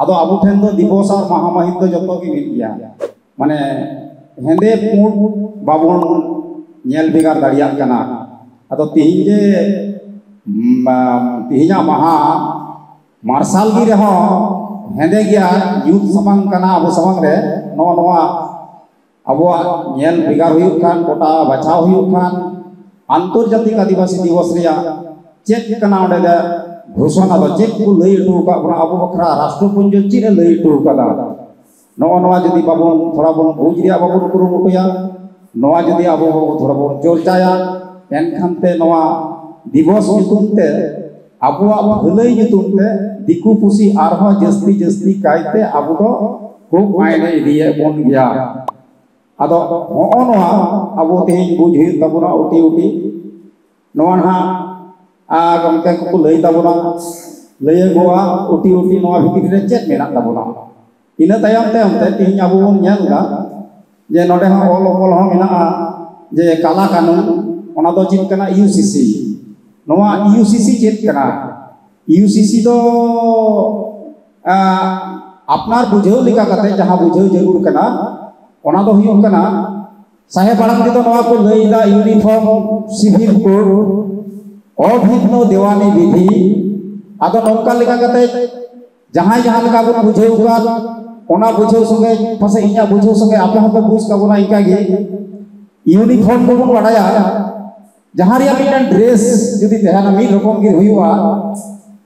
ᱟᱫᱚ ᱟᱵᱚ ᱴᱷᱮᱱ ᱫᱚ ᱫᱤᱵᱚᱥ ᱟᱨ ᱢᱟᱦᱟ ᱢᱟᱹᱦᱤᱛ ᱫᱚ ᱡᱚᱛᱚ ᱜᱮ ᱢᱤᱫ ᱜᱮᱭᱟ᱾ ᱢᱟᱱᱮ ᱦᱮᱸᱫᱮ ᱯᱩᱸᱰ ᱵᱟᱵᱚᱱ ᱧᱮᱞ ᱵᱷᱮᱜᱟᱨ ᱫᱟᱲᱮᱭᱟᱜ ᱠᱟᱱᱟ᱾ ᱟᱫᱚ ᱛᱤᱦᱤᱧ ᱡᱮ, ᱩᱢ, ᱟ, ᱛᱤᱦᱤᱧᱟᱜ ᱢᱟᱦᱟ ᱢᱟᱨᱥᱟᱞ ᱜᱮ ᱨᱮᱦᱚᱸ ᱦᱮᱸᱫᱮ ᱜᱮᱭᱟ, ᱧᱩᱛ ᱥᱟᱢᱟᱝ ᱠᱟᱱᱟ ᱟᱵᱚ ᱥᱟᱢᱟᱝ ᱨᱮ, ᱱᱚᱜᱼᱚ ᱱᱚᱣᱟ ᱟᱵᱚᱣᱟᱜ ᱧᱮᱞ ᱵᱷᱮᱜᱟᱨ ᱦᱩᱭᱩᱜ ᱠᱟᱱ, ᱜᱚᱴᱟ ᱵᱟᱪᱷᱟᱣ ᱦᱩᱭᱩᱜ ᱠᱟᱱ, ᱟᱱᱛᱚᱨᱡᱟᱛᱤᱠ ᱟᱹᱫᱤᱵᱟᱹᱥᱤ ᱫᱤᱵᱚᱥ ᱨᱮᱭᱟᱜ ᱪᱮᱫ ᱠᱟᱱᱟ ᱚᱸᱰᱮ ᱫᱚ ᱜᱷᱳᱥᱚᱱᱟ ᱫᱚ, ᱪᱮᱫ ᱠᱚ ᱞᱟᱹᱭ ᱦᱚᱴᱚ ᱟᱠᱟᱫ ᱵᱚᱱᱟ, ᱟᱵᱚ ᱵᱟᱠᱷᱨᱟ ᱨᱟᱥᱴᱨᱚᱯᱩᱧᱡᱚ ᱪᱮᱫ ᱮ ᱞᱟᱹᱭ ᱦᱚᱴᱚ ᱟᱠᱟᱫᱟ? ᱱᱚᱜᱼᱚ ᱱᱚᱣᱟ ᱡᱩᱫᱤ ᱵᱟᱵᱚᱱ, ᱛᱷᱚᱲᱟ ᱵᱚᱱ ᱵᱩᱡᱽ ᱨᱮᱭᱟᱜ ᱵᱟᱵᱚᱱ ᱠᱩᱨᱩᱢᱩᱴᱩᱭᱟ, ᱱᱚᱣᱟ ᱡᱩᱫᱤ ᱟᱵᱚ ᱵᱟᱵᱚ ᱛᱷᱚᱲᱟ ᱵᱚᱱ ᱪᱚᱨᱪᱟᱭᱟ, ᱮᱱᱠᱷᱟᱱ ᱛᱮ ᱱᱚᱣᱟ ᱫᱤᱵᱚᱥ ᱧᱩᱛᱩᱢ ᱛᱮ ᱟᱵᱚᱣᱟᱜ ᱵᱷᱟᱹᱞᱟᱹᱭ ᱧᱩᱛᱩᱢ ᱛᱮ ᱫᱤᱠᱩ ᱯᱩᱥᱤ ᱟᱨᱦᱚᱸ ᱡᱟᱹᱥᱛᱤ ᱡᱟᱹᱥᱛᱤ ᱠᱟᱭᱛᱮ ᱟᱵᱚ ᱫᱚ ᱠᱷᱩᱵ ᱟᱭᱱᱮ ᱤᱫᱤᱭᱮᱫ ᱵᱚᱱ ᱜᱮᱭᱟ᱾ ᱟᱫᱚ ᱦᱚᱸᱜᱼᱚ ᱱᱚᱣᱟ ᱟᱵᱚ ᱛᱮᱦᱮᱧ ᱵᱩᱡᱽ ᱦᱩᱭᱩᱜ ᱛᱟᱵᱚᱱᱟ ᱩᱴᱤ ᱩᱴᱤ᱾ ᱱᱚᱣᱟ ᱱᱟᱦᱟᱜ ᱟᱨ ᱜᱚᱢᱠᱮ ᱠᱚᱠᱚ ᱞᱟᱹᱭ ᱛᱟᱵᱚᱱᱟ, ᱞᱟᱹᱭᱟᱹᱜᱚᱜᱼᱟ ᱩᱴᱤ ᱩᱴᱤ ᱱᱚᱣᱟ ᱵᱷᱤᱛᱨᱤ ᱨᱮ ᱪᱮᱫ ᱢᱮᱱᱟᱜ ᱛᱟᱵᱚᱱᱟ᱾ ᱤᱱᱟᱹ ᱛᱟᱭᱚᱢ ᱛᱟᱭᱚᱢ ᱛᱮ ᱛᱮᱦᱮᱧ ᱟᱵᱚ ᱵᱚᱱ ᱧᱮᱞ ᱮᱫᱟ ᱡᱮ ᱱᱚᱰᱮ ᱦᱚᱸ ᱚᱞ ᱚᱯᱚᱞ ᱦᱚᱸ ᱢᱮᱱᱟᱜᱼᱟ ᱡᱮ ᱠᱟᱞᱟ ᱠᱟᱹᱱᱩᱱ, ᱚᱱᱟ ᱫᱚ ᱪᱮᱫ ᱠᱟᱱᱟ? ᱤᱭᱩ ᱥᱤ ᱥᱤ᱾ ᱱᱚᱣᱟ ᱤᱭᱩ ᱥᱤ ᱥᱤ ᱪᱮᱫ ᱠᱟᱱᱟ? ᱤᱭᱩ ᱥᱤ ᱥᱤ ᱫᱚ ᱟᱯᱱᱟᱨ ᱵᱩᱡᱷᱟᱹᱣ ᱞᱮᱠᱟ ᱠᱟᱛᱮ ᱡᱟᱦᱟᱸ ᱵᱩᱡᱷᱟᱹᱣ ᱡᱟᱹᱨᱩᱲ ᱠᱟᱱᱟ, ᱚᱱᱟ ᱫᱚ ᱦᱩᱭᱩᱜ ᱠᱟᱱᱟ, ᱥᱟᱦᱮᱵ ᱟᱲᱟᱝ ᱛᱮᱫᱚ ᱱᱚᱣᱟ ᱠᱚ ᱞᱟᱹᱭ ᱮᱫᱟ ᱤᱭᱩᱱᱤᱯᱷᱚᱨᱢ ᱥᱤᱵᱷᱤᱞ ᱠᱳᱰ, ᱚᱵᱷᱤᱱᱱᱚ ᱫᱮᱣᱟᱱᱤ ᱵᱤᱫᱷᱤ᱾ ᱟᱫᱚ ᱱᱚᱝᱠᱟ ᱞᱮᱠᱟ ᱠᱟᱛᱮ ᱡᱟᱦᱟᱸᱭ ᱡᱟᱦᱟᱸ ᱞᱮᱠᱟ ᱵᱚᱱ ᱵᱩᱡᱷᱟᱹᱣ ᱠᱟᱫ, ᱚᱱᱟ ᱵᱩᱡᱷᱟᱹᱣ ᱥᱚᱸᱜᱮ ᱯᱟᱥᱮᱡ ᱤᱧᱟᱹᱜ ᱵᱩᱡᱷᱟᱹᱣ ᱥᱚᱸᱜᱮ ᱟᱯᱮ ᱦᱚᱸᱯᱮ ᱵᱩᱡᱽ ᱛᱟᱵᱚᱱᱟ᱾ ᱤᱱᱠᱟᱹ ᱜᱮ ᱤᱭᱩᱱᱤᱯᱷᱚᱨᱢ ᱫᱚᱵᱚᱱ ᱵᱟᱰᱟᱭᱟ, ᱡᱟᱦᱟᱸ ᱨᱮᱭᱟᱜ ᱢᱤᱫᱴᱟᱝ ᱰᱨᱮᱥ ᱡᱩᱫᱤ ᱛᱟᱦᱮᱱᱟ, ᱢᱤᱫ ᱨᱚᱠᱚᱢ ᱜᱮ ᱦᱩᱭᱩᱜᱼᱟ᱾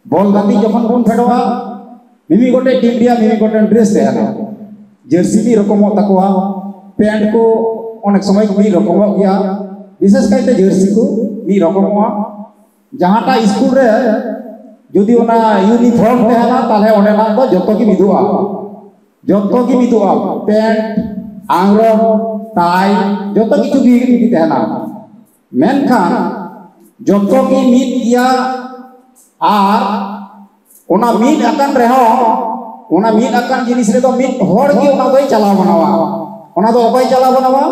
ᱵᱚᱞ ᱜᱟᱛᱮ ᱡᱚᱠᱷᱚᱱ ᱵᱚᱱ ᱯᱷᱮᱰᱚᱜᱼᱟ, ᱢᱤᱢᱤᱫ ᱜᱚᱴᱮᱡ ᱴᱤᱢ ᱨᱮᱭᱟᱜ ᱢᱤᱢᱤᱫ ᱜᱚᱴᱮᱱ ᱰᱨᱮᱥ ᱛᱟᱦᱮᱱᱟ᱾ ᱡᱟᱹᱨᱥᱤ ᱢᱤᱫ ᱨᱚᱠᱚᱢᱚᱜ ᱛᱟᱠᱚᱣᱟ, ᱯᱮᱱᱴ ᱠᱚ ᱚᱱᱮᱠ ᱥᱚᱢᱚᱭ ᱠᱚ ᱢᱤᱫ ᱨᱚᱠᱚᱢᱚᱜ ᱜᱮᱭᱟ, ᱵᱤᱥᱮᱥ ᱠᱟᱭᱛᱮ ᱡᱟᱹᱨᱥᱤ ᱠᱚ ᱢᱤᱫ ᱨᱚᱠᱚᱢᱚᱜᱼᱟ᱾ ᱡᱟᱦᱟᱸᱴᱟᱜ ᱥᱠᱩᱞ ᱨᱮ ᱡᱩᱫᱤ ᱚᱱᱟ ᱤᱭᱩᱱᱤᱯᱷᱚᱨᱢ ᱛᱟᱦᱮᱱᱟ, ᱛᱟᱦᱚᱞᱮ ᱚᱸᱰᱮᱱᱟᱜ ᱫᱚ ᱡᱚᱛᱚ ᱜᱮ ᱢᱤᱫᱚᱜᱼᱟ, ᱡᱚᱛᱚ ᱜᱮ ᱢᱤᱫᱚᱜᱼᱟ, ᱯᱮᱱᱴ, ᱟᱝᱨᱚᱯ, ᱴᱟᱭ, ᱡᱚᱛᱚ ᱠᱤᱪᱷᱩ ᱜᱮ ᱢᱤᱫ ᱛᱟᱦᱮᱱᱟ᱾ ᱢᱮᱱᱠᱷᱟᱱ ᱡᱚᱛᱚ ᱜᱮ ᱢᱤᱫ ᱜᱮᱭᱟ᱾ ᱟᱨ ᱚᱱᱟ ᱢᱤᱫ ᱟᱠᱟᱱ ᱨᱮᱦᱚᱸ, ᱚᱱᱟ ᱢᱤᱫ ᱟᱠᱟᱱ ᱡᱤᱱᱤᱥ ᱨᱮᱫᱚ ᱢᱤᱫ ᱦᱚᱲ ᱜᱮ ᱚᱱᱟ ᱫᱚᱭ ᱪᱟᱞᱟᱣ ᱵᱟᱱᱟᱣᱟ᱾ ᱚᱱᱟ ᱫᱚ ᱚᱠᱚᱭ ᱪᱟᱞᱟᱣ ᱵᱟᱱᱟᱣᱟ?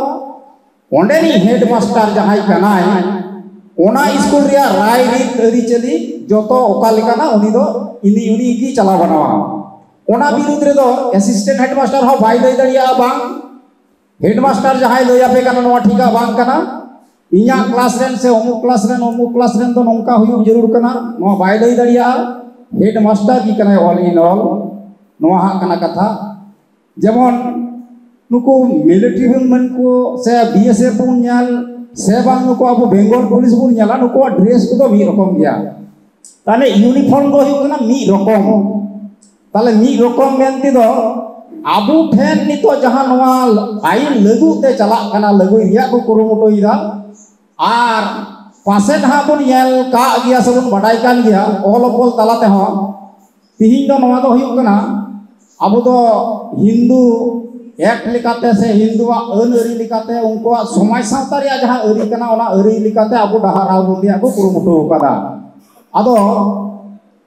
ᱚᱸᱰᱮᱱᱤᱡ ᱦᱮᱰ ᱢᱟᱥᱴᱟᱨ ᱡᱟᱦᱟᱸᱭ ᱠᱟᱱᱟᱭ, ᱚᱱᱟ ᱥᱠᱩᱞ ᱨᱮᱭᱟᱜ ᱨᱟᱭ ᱨᱤᱛ ᱟᱹᱨᱤᱪᱟᱹᱞᱤ ᱡᱚᱛᱚ ᱚᱠᱟ ᱞᱮᱠᱟᱱᱟ, ᱩᱱᱤ ᱫᱚ ᱤᱱᱤ ᱩᱱᱤ ᱜᱮ ᱪᱟᱞᱟᱣ ᱵᱟᱱᱟᱣᱟ᱾ ᱚᱱᱟ ᱵᱤᱨᱩᱫᱽ ᱨᱮᱫᱚ ᱮᱥᱤᱥᱴᱮᱱᱴ ᱦᱮᱰ ᱢᱟᱥᱴᱟᱨ ᱦᱚᱸ ᱵᱟᱭ ᱞᱟᱹᱭ ᱫᱟᱲᱮᱭᱟᱜᱼᱟ, ᱵᱟᱝ, ᱦᱮᱰ ᱢᱟᱥᱴᱟᱨ ᱡᱟᱦᱟᱸᱭ ᱞᱟᱹᱭ ᱟᱯᱮ ᱠᱟᱱᱟ ᱱᱚᱣᱟ ᱴᱷᱤᱠᱟ ᱵᱟᱝ ᱠᱟᱱᱟ, ᱤᱧᱟᱹᱜ ᱠᱞᱟᱥ ᱨᱮᱱ ᱥᱮ ᱚᱢᱩᱠ ᱠᱞᱟᱥ ᱨᱮᱱ ᱚᱢᱩᱠ ᱠᱞᱟᱥ ᱨᱮᱱ ᱫᱚ ᱱᱚᱝᱠᱟ ᱦᱩᱭᱩᱜ ᱡᱟᱹᱨᱩᱲ ᱠᱟᱱᱟ, ᱱᱚᱣᱟ ᱵᱟᱭ ᱞᱟᱹᱭ ᱫᱟᱲᱮᱭᱟᱜᱼᱟ᱾ ᱦᱮᱰ ᱢᱟᱥᱴᱟᱨ ᱜᱮ ᱠᱟᱱᱟᱭ all in all᱾ ᱱᱚᱣᱟ ᱦᱟᱸᱜ ᱠᱟᱱᱟ ᱠᱟᱛᱷᱟ᱾ ᱡᱮᱢᱚᱱ ᱱᱩᱠᱩ ᱢᱤᱞᱤᱴᱟᱨᱤ ᱵᱚᱱ ᱢᱮᱱ ᱠᱚ ᱥᱮ ᱵᱤ ᱮᱥ ᱮᱯᱷ ᱵᱚᱱ ᱧᱮᱞ ᱥᱮ ᱵᱟᱝ ᱱᱩᱠᱩ ᱟᱵᱚ ᱵᱮᱝᱜᱚᱞ ᱯᱩᱞᱤᱥ ᱵᱚᱱ ᱧᱮᱞᱟ, ᱱᱩᱠᱩᱣᱟᱜ ᱰᱨᱮᱥ ᱠᱚᱫᱚ ᱢᱤᱫ ᱨᱚᱠᱚᱢ ᱜᱮᱭᱟ᱾ ᱛᱟᱦᱞᱮ ᱤᱭᱩᱱᱤᱯᱷᱚᱨᱢ ᱫᱚ ᱦᱩᱭᱩᱜ ᱠᱟᱱᱟ ᱢᱤᱫ ᱨᱚᱠᱚᱢ᱾ ᱛᱟᱦᱞᱮ ᱢᱤᱫ ᱨᱚᱠᱚᱢ ᱢᱮᱱ ᱛᱮᱫᱚ ᱟᱵᱚ ᱴᱷᱮᱱ ᱱᱤᱛᱚᱜ ᱡᱟᱦᱟᱸ ᱱᱚᱣᱟ ᱟᱹᱭᱤᱱ ᱞᱟᱹᱜᱩ ᱛᱮ ᱪᱟᱞᱟᱜ ᱠᱟᱱᱟ, ᱞᱟᱹᱜᱩᱭ ᱨᱮᱭᱟᱜ ᱠᱚ ᱠᱩᱨᱩᱢᱩᱴᱩᱭᱮᱫᱟ, ᱟᱨ ᱯᱟᱥᱮᱫ ᱦᱟᱸᱜ ᱵᱚᱱ ᱧᱮᱞ ᱠᱟᱜ ᱜᱮᱭᱟ ᱥᱮᱵᱚᱱ ᱵᱟᱰᱟᱭ ᱠᱟᱱ ᱜᱮᱭᱟ ᱚᱞ ᱚᱯᱚᱞ ᱛᱟᱞᱟ ᱛᱮᱦᱚᱸ, ᱛᱤᱦᱤᱧ ᱫᱚ ᱱᱚᱣᱟ ᱫᱚ ᱦᱩᱭᱩᱜ ᱠᱟᱱᱟ ᱟᱵᱚ ᱫᱚ ᱦᱤᱱᱫᱩ ᱮᱠᱴ ᱞᱮᱠᱟᱛᱮ ᱥᱮ ᱦᱤᱱᱫᱩᱣᱟᱜ ᱟᱹᱱ ᱟᱹᱨᱤ ᱞᱮᱠᱟᱛᱮ, ᱩᱱᱠᱩᱣᱟᱜ ᱥᱚᱢᱟᱡᱽ ᱥᱟᱶᱛᱟ ᱨᱮᱭᱟᱜ ᱡᱟᱦᱟᱸ ᱟᱹᱨᱤ ᱠᱟᱱᱟ, ᱚᱱᱟ ᱟᱹᱨᱤ ᱞᱮᱠᱟᱛᱮ ᱟᱵᱚ ᱰᱟᱦᱟᱨ ᱦᱟᱣ ᱵᱚᱱᱫᱮᱭᱟᱜ ᱠᱚ ᱠᱩᱨᱩᱢᱩᱴᱩ ᱟᱠᱟᱫᱟ᱾ ᱟᱫᱚ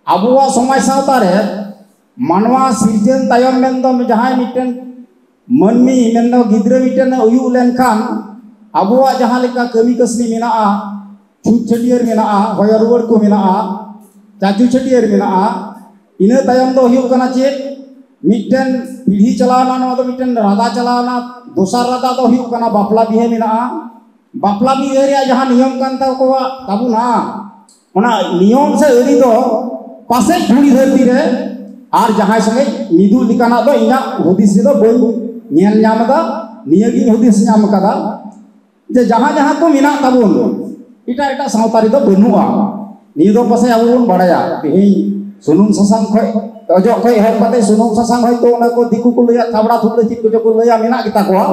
ᱟᱵᱚᱣᱟᱜ ᱥᱚᱢᱟᱡᱽ ᱥᱟᱶᱛᱟ ᱨᱮ ᱢᱟᱱᱣᱟ ᱥᱤᱨᱡᱟᱹᱱ ᱛᱟᱭᱚᱢ ᱢᱮᱱᱫᱚ ᱡᱟᱦᱟᱸᱭ ᱢᱤᱫᱴᱮᱱ ᱢᱟᱹᱱᱢᱤ ᱢᱮᱱᱫᱚ ᱜᱤᱫᱽᱨᱟᱹ ᱢᱤᱫᱴᱮᱱ ᱮ ᱦᱩᱭᱩᱜ ᱞᱮᱱᱠᱷᱟᱱ, ᱟᱵᱚᱣᱟᱜ ᱡᱟᱦᱟᱸ ᱞᱮᱠᱟ ᱠᱟᱹᱢᱤ ᱠᱟᱹᱥᱱᱤ ᱢᱮᱱᱟᱜᱼᱟ, ᱪᱷᱩᱛ ᱪᱷᱟᱹᱴᱭᱟᱹᱨ ᱢᱮᱱᱟᱜᱼᱟ, ᱦᱚᱭᱚ ᱨᱩᱣᱟᱹᱲ ᱠᱚ ᱢᱮᱱᱟᱜᱼᱟ, ᱪᱟᱪᱩ ᱪᱷᱟᱹᱴᱭᱟᱹᱨ ᱢᱮᱱᱟᱜᱼᱟ᱾ ᱤᱱᱟᱹ ᱛᱟᱭᱚᱢ ᱫᱚ ᱦᱩᱭᱩᱜ ᱠᱟᱱᱟ ᱪᱮᱫ? ᱢᱤᱫᱴᱮᱱ ᱯᱤᱲᱦᱤ ᱪᱟᱞᱟᱣᱱᱟ, ᱱᱚᱣᱟ ᱫᱚ ᱢᱤᱫᱴᱮᱱ ᱨᱟᱫᱟ ᱪᱟᱞᱟᱣᱱᱟ᱾ ᱫᱚᱥᱟᱨ ᱨᱟᱫᱟ ᱫᱚ ᱦᱩᱭᱩᱜ ᱠᱟᱱᱟ ᱵᱟᱯᱞᱟ ᱵᱤᱦᱟᱹ ᱢᱮᱱᱟᱜᱼᱟ᱾ ᱵᱟᱯᱞᱟ ᱵᱤᱦᱟᱹ ᱨᱮᱭᱟᱜ ᱡᱟᱦᱟᱸ ᱱᱤᱭᱚᱢ ᱠᱟᱱ ᱛᱟᱠᱚᱣᱟ ᱛᱟᱵᱚᱱᱟ, ᱚᱱᱟ ᱱᱤᱭᱚᱢ ᱥᱮ ᱟᱹᱨᱤ ᱫᱚ ᱯᱟᱥᱮᱡ ᱫᱷᱩᱲᱤ ᱫᱷᱟᱹᱨᱛᱤ ᱨᱮ ᱟᱨ ᱡᱟᱦᱟᱸᱭ ᱥᱚᱸᱜᱮ ᱢᱤᱫᱩᱜ ᱞᱮᱠᱟᱱᱟᱜ ᱫᱚ ᱤᱧᱟᱹᱜ ᱦᱩᱫᱤᱥ ᱨᱮᱫᱚ ᱵᱟᱹᱧ ᱧᱮᱞ ᱧᱟᱢ ᱮᱫᱟ᱾ ᱱᱤᱭᱟᱹᱜᱤᱧ ᱦᱩᱫᱤᱥ ᱧᱟᱢ ᱟᱠᱟᱫᱟ᱾ ᱡᱮ ᱡᱟᱦᱟᱸ ᱡᱟᱦᱟᱸ ᱠᱚ ᱢᱮᱱᱟᱜ ᱛᱟᱵᱚᱱ, ᱮᱴᱟᱜ ᱮᱴᱟᱜ ᱥᱟᱶᱛᱟ ᱨᱮᱫᱚ ᱵᱟᱹᱱᱩᱜᱼᱟ᱾ ᱱᱤᱭᱟᱹ ᱫᱚ ᱯᱟᱥᱮᱡ ᱟᱵᱚ ᱵᱚᱱ ᱵᱟᱲᱟᱭᱟ᱾ ᱛᱮᱦᱮᱧ ᱥᱩᱱᱩᱢ ᱥᱟᱥᱟᱝ ᱠᱷᱚᱡ, ᱚᱡᱚᱜ ᱠᱷᱚᱡ ᱮᱦᱚᱵ ᱠᱟᱛᱮ ᱥᱩᱱᱩᱢ ᱥᱟᱥᱟᱝ ᱦᱚᱭᱛᱳ ᱚᱱᱟ ᱠᱚ ᱫᱤᱠᱩ ᱠᱚ ᱞᱟᱹᱭᱟ, ᱛᱷᱟᱵᱲᱟ ᱛᱷᱩᱵᱲᱟᱹ ᱪᱮᱫ ᱠᱚᱪᱚ ᱠᱚ ᱞᱟᱹᱭᱟ, ᱢᱮᱱᱟᱜ ᱜᱮᱛᱟ ᱠᱚᱣᱟ᱾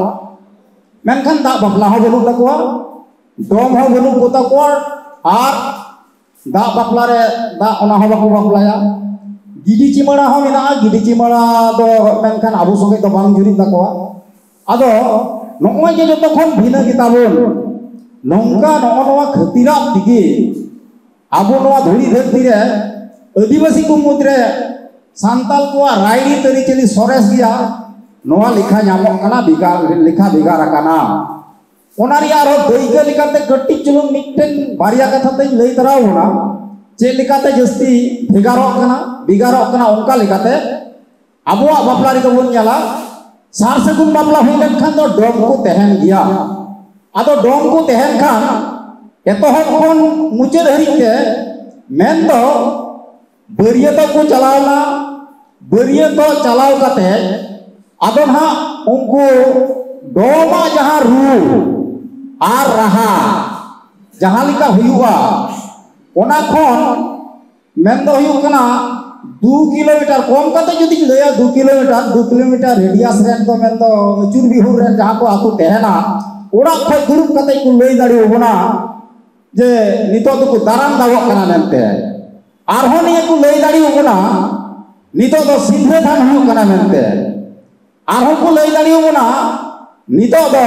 ᱢᱮᱱᱠᱷᱟᱱ ᱫᱟᱜ ᱵᱟᱯᱞᱟ ᱦᱚᱸ ᱵᱟᱹᱱᱩᱜ ᱛᱟᱠᱚᱣᱟ, ᱰᱚᱢ ᱦᱚᱸ ᱵᱟᱹᱱᱩᱜ ᱠᱚ ᱛᱟᱠᱚᱣᱟ, ᱟᱨ ᱫᱟᱜ ᱵᱟᱯᱞᱟ ᱨᱮ ᱫᱟᱜ ᱚᱱᱟ ᱦᱚᱸ ᱵᱟᱠᱚ ᱵᱟᱯᱞᱟᱭᱟ᱾ ᱜᱤᱰᱤ ᱪᱤᱢᱟᱹᱲᱟ ᱦᱚᱸ ᱢᱮᱱᱟᱜᱼᱟ, ᱜᱤᱰᱤ ᱪᱤᱢᱟᱹᱲᱟ ᱫᱚ ᱢᱮᱱᱠᱷᱟᱱ ᱟᱵᱚ ᱥᱚᱸᱜᱮ ᱫᱚ ᱵᱟᱝ ᱡᱩᱨᱤᱜ ᱛᱟᱠᱚᱣᱟ᱾ ᱟᱫᱚ ᱱᱚᱜᱼᱚᱭ ᱡᱮ ᱡᱚᱛᱚ ᱠᱷᱚᱱ ᱵᱷᱤᱱᱟᱹ ᱜᱮᱛᱟ ᱵᱚᱱ, ᱱᱚᱝᱠᱟ ᱱᱚᱜᱼᱚ ᱱᱚᱣᱟ ᱠᱷᱟᱹᱛᱤᱨᱟᱜ ᱛᱮᱜᱮ ᱟᱵᱚ ᱱᱚᱣᱟ ᱫᱷᱩᱲᱤ ᱫᱷᱟᱹᱨᱛᱤ ᱨᱮ ᱟᱹᱫᱤᱵᱟᱹᱥᱤ ᱠᱚ ᱢᱩᱫᱽᱨᱮ ᱥᱟᱱᱛᱟᱞ ᱠᱚᱣᱟᱜ ᱨᱟᱭᱨᱤᱛ ᱟᱹᱨᱤᱪᱟᱹᱞᱤ ᱥᱚᱨᱮᱥ ᱜᱮᱭᱟ, ᱱᱚᱣᱟ ᱞᱮᱠᱷᱟ ᱧᱟᱢᱚᱜ ᱠᱟᱱᱟ, ᱵᱷᱮᱜᱟᱨ, ᱞᱮᱠᱷᱟ ᱵᱷᱮᱜᱟᱨ ᱟᱠᱟᱱᱟ᱾ ᱚᱱᱟ ᱨᱮᱭᱟᱜ ᱟᱨᱦᱚᱸ ᱫᱟᱹᱭᱠᱟᱹ ᱞᱮᱠᱟᱛᱮ ᱠᱟᱹᱴᱤᱡ ᱪᱩᱞᱩᱝ ᱢᱤᱫᱴᱮᱱ ᱵᱟᱨᱭᱟ ᱠᱟᱛᱷᱟ ᱛᱮᱧ ᱞᱟᱹᱭ ᱛᱚᱨᱟ ᱟᱵᱚᱱᱟ, ᱪᱮᱫ ᱞᱮᱠᱟᱛᱮ ᱡᱟᱹᱥᱛᱤ ᱵᱷᱮᱜᱟᱨᱚᱜ ᱠᱟᱱᱟ, ᱵᱷᱮᱜᱟᱨᱚᱜ ᱠᱟᱱᱟ᱾ ᱚᱱᱠᱟ ᱞᱮᱠᱟᱛᱮ ᱟᱵᱚᱣᱟᱜ ᱵᱟᱯᱞᱟ ᱨᱮᱫᱚ ᱵᱚᱱ ᱧᱮᱞᱟ, ᱥᱟᱨ ᱥᱟᱹᱜᱩᱱ ᱵᱟᱯᱞᱟ ᱦᱩᱭ ᱞᱮᱱᱠᱷᱟᱱ ᱫᱚ ᱰᱚᱢ ᱠᱚ ᱛᱟᱦᱮᱱ ᱜᱮᱭᱟ᱾ ᱟᱫᱚ ᱰᱚᱢ ᱠᱚ ᱛᱟᱦᱮᱱ ᱠᱷᱟᱱ, ᱮᱛᱚᱦᱚᱵ ᱠᱷᱚᱱ ᱢᱩᱪᱟᱹᱫ ᱦᱟᱹᱨᱤᱡ ᱛᱮ ᱢᱮᱱᱫᱚ ᱵᱟᱹᱨᱭᱟᱹᱛᱚᱜ ᱠᱚ ᱪᱟᱞᱟᱣᱱᱟ᱾ ᱵᱟᱹᱨᱭᱟᱹᱛᱚᱜ ᱪᱟᱞᱟᱣ ᱠᱟᱛᱮ ᱟᱫᱚ ᱱᱟᱦᱟᱜ ᱩᱱᱠᱩ ᱰᱚᱢᱟᱜ ᱡᱟᱦᱟᱸ ᱨᱩ ᱟᱨ ᱨᱟᱦᱟ ᱡᱟᱦᱟᱸ ᱞᱮᱠᱟ ᱦᱩᱭᱩᱜᱼᱟ, ᱚᱱᱟ ᱠᱷᱚᱱ ᱢᱮᱱ ᱫᱚ ᱦᱩᱭᱩᱜ ᱠᱟᱱᱟ, ᱫᱩ ᱠᱤᱞᱳᱢᱤᱴᱟᱨ, ᱠᱚᱢ ᱠᱟᱛᱮ ᱡᱩᱫᱤᱧ ᱞᱟᱹᱭᱟ, ᱫᱩ ᱠᱤᱞᱳᱢᱤᱴᱟᱨ, ᱫᱩ ᱠᱤᱞᱳᱢᱤᱴᱟᱨ ᱨᱮᱰᱤᱭᱟᱥ ᱨᱮᱱ ᱫᱚ ᱢᱮᱱ ᱫᱚ ᱟᱹᱪᱩᱨ ᱵᱤᱦᱩᱨ ᱨᱮᱱ ᱡᱟᱦᱟᱸ ᱠᱚ ᱟᱹᱛᱩ ᱛᱟᱦᱮᱱᱟ, ᱚᱲᱟᱜ ᱠᱷᱚᱱ ᱫᱩᱲᱩᱵ ᱠᱟᱛᱮ ᱠᱚ ᱞᱟᱹᱭ ᱫᱟᱲᱮᱭᱟᱵᱚᱱᱟ ᱡᱮ ᱱᱤᱛᱚᱜ ᱫᱚᱠᱚ ᱫᱟᱨᱟᱢ ᱫᱟᱵᱚᱜ ᱠᱟᱱᱟ ᱢᱮᱱᱛᱮ᱾ ᱟᱨᱦᱚᱸ ᱱᱤᱭᱟᱹ ᱠᱚ ᱞᱟᱹᱭ ᱫᱟᱲᱮᱭᱟᱵᱚᱱᱟ, ᱱᱤᱛᱚᱜ ᱫᱚ ᱥᱤᱸᱫᱽᱨᱟᱹ ᱫᱟᱱ ᱦᱩᱭᱩᱜ ᱠᱟᱱᱟ ᱢᱮᱱᱛᱮ᱾ ᱟᱨᱦᱚᱸ ᱠᱚ ᱞᱟᱹᱭ ᱫᱟᱲᱮᱭᱟᱵᱚᱱᱟ ᱱᱤᱛᱚᱜ ᱫᱚ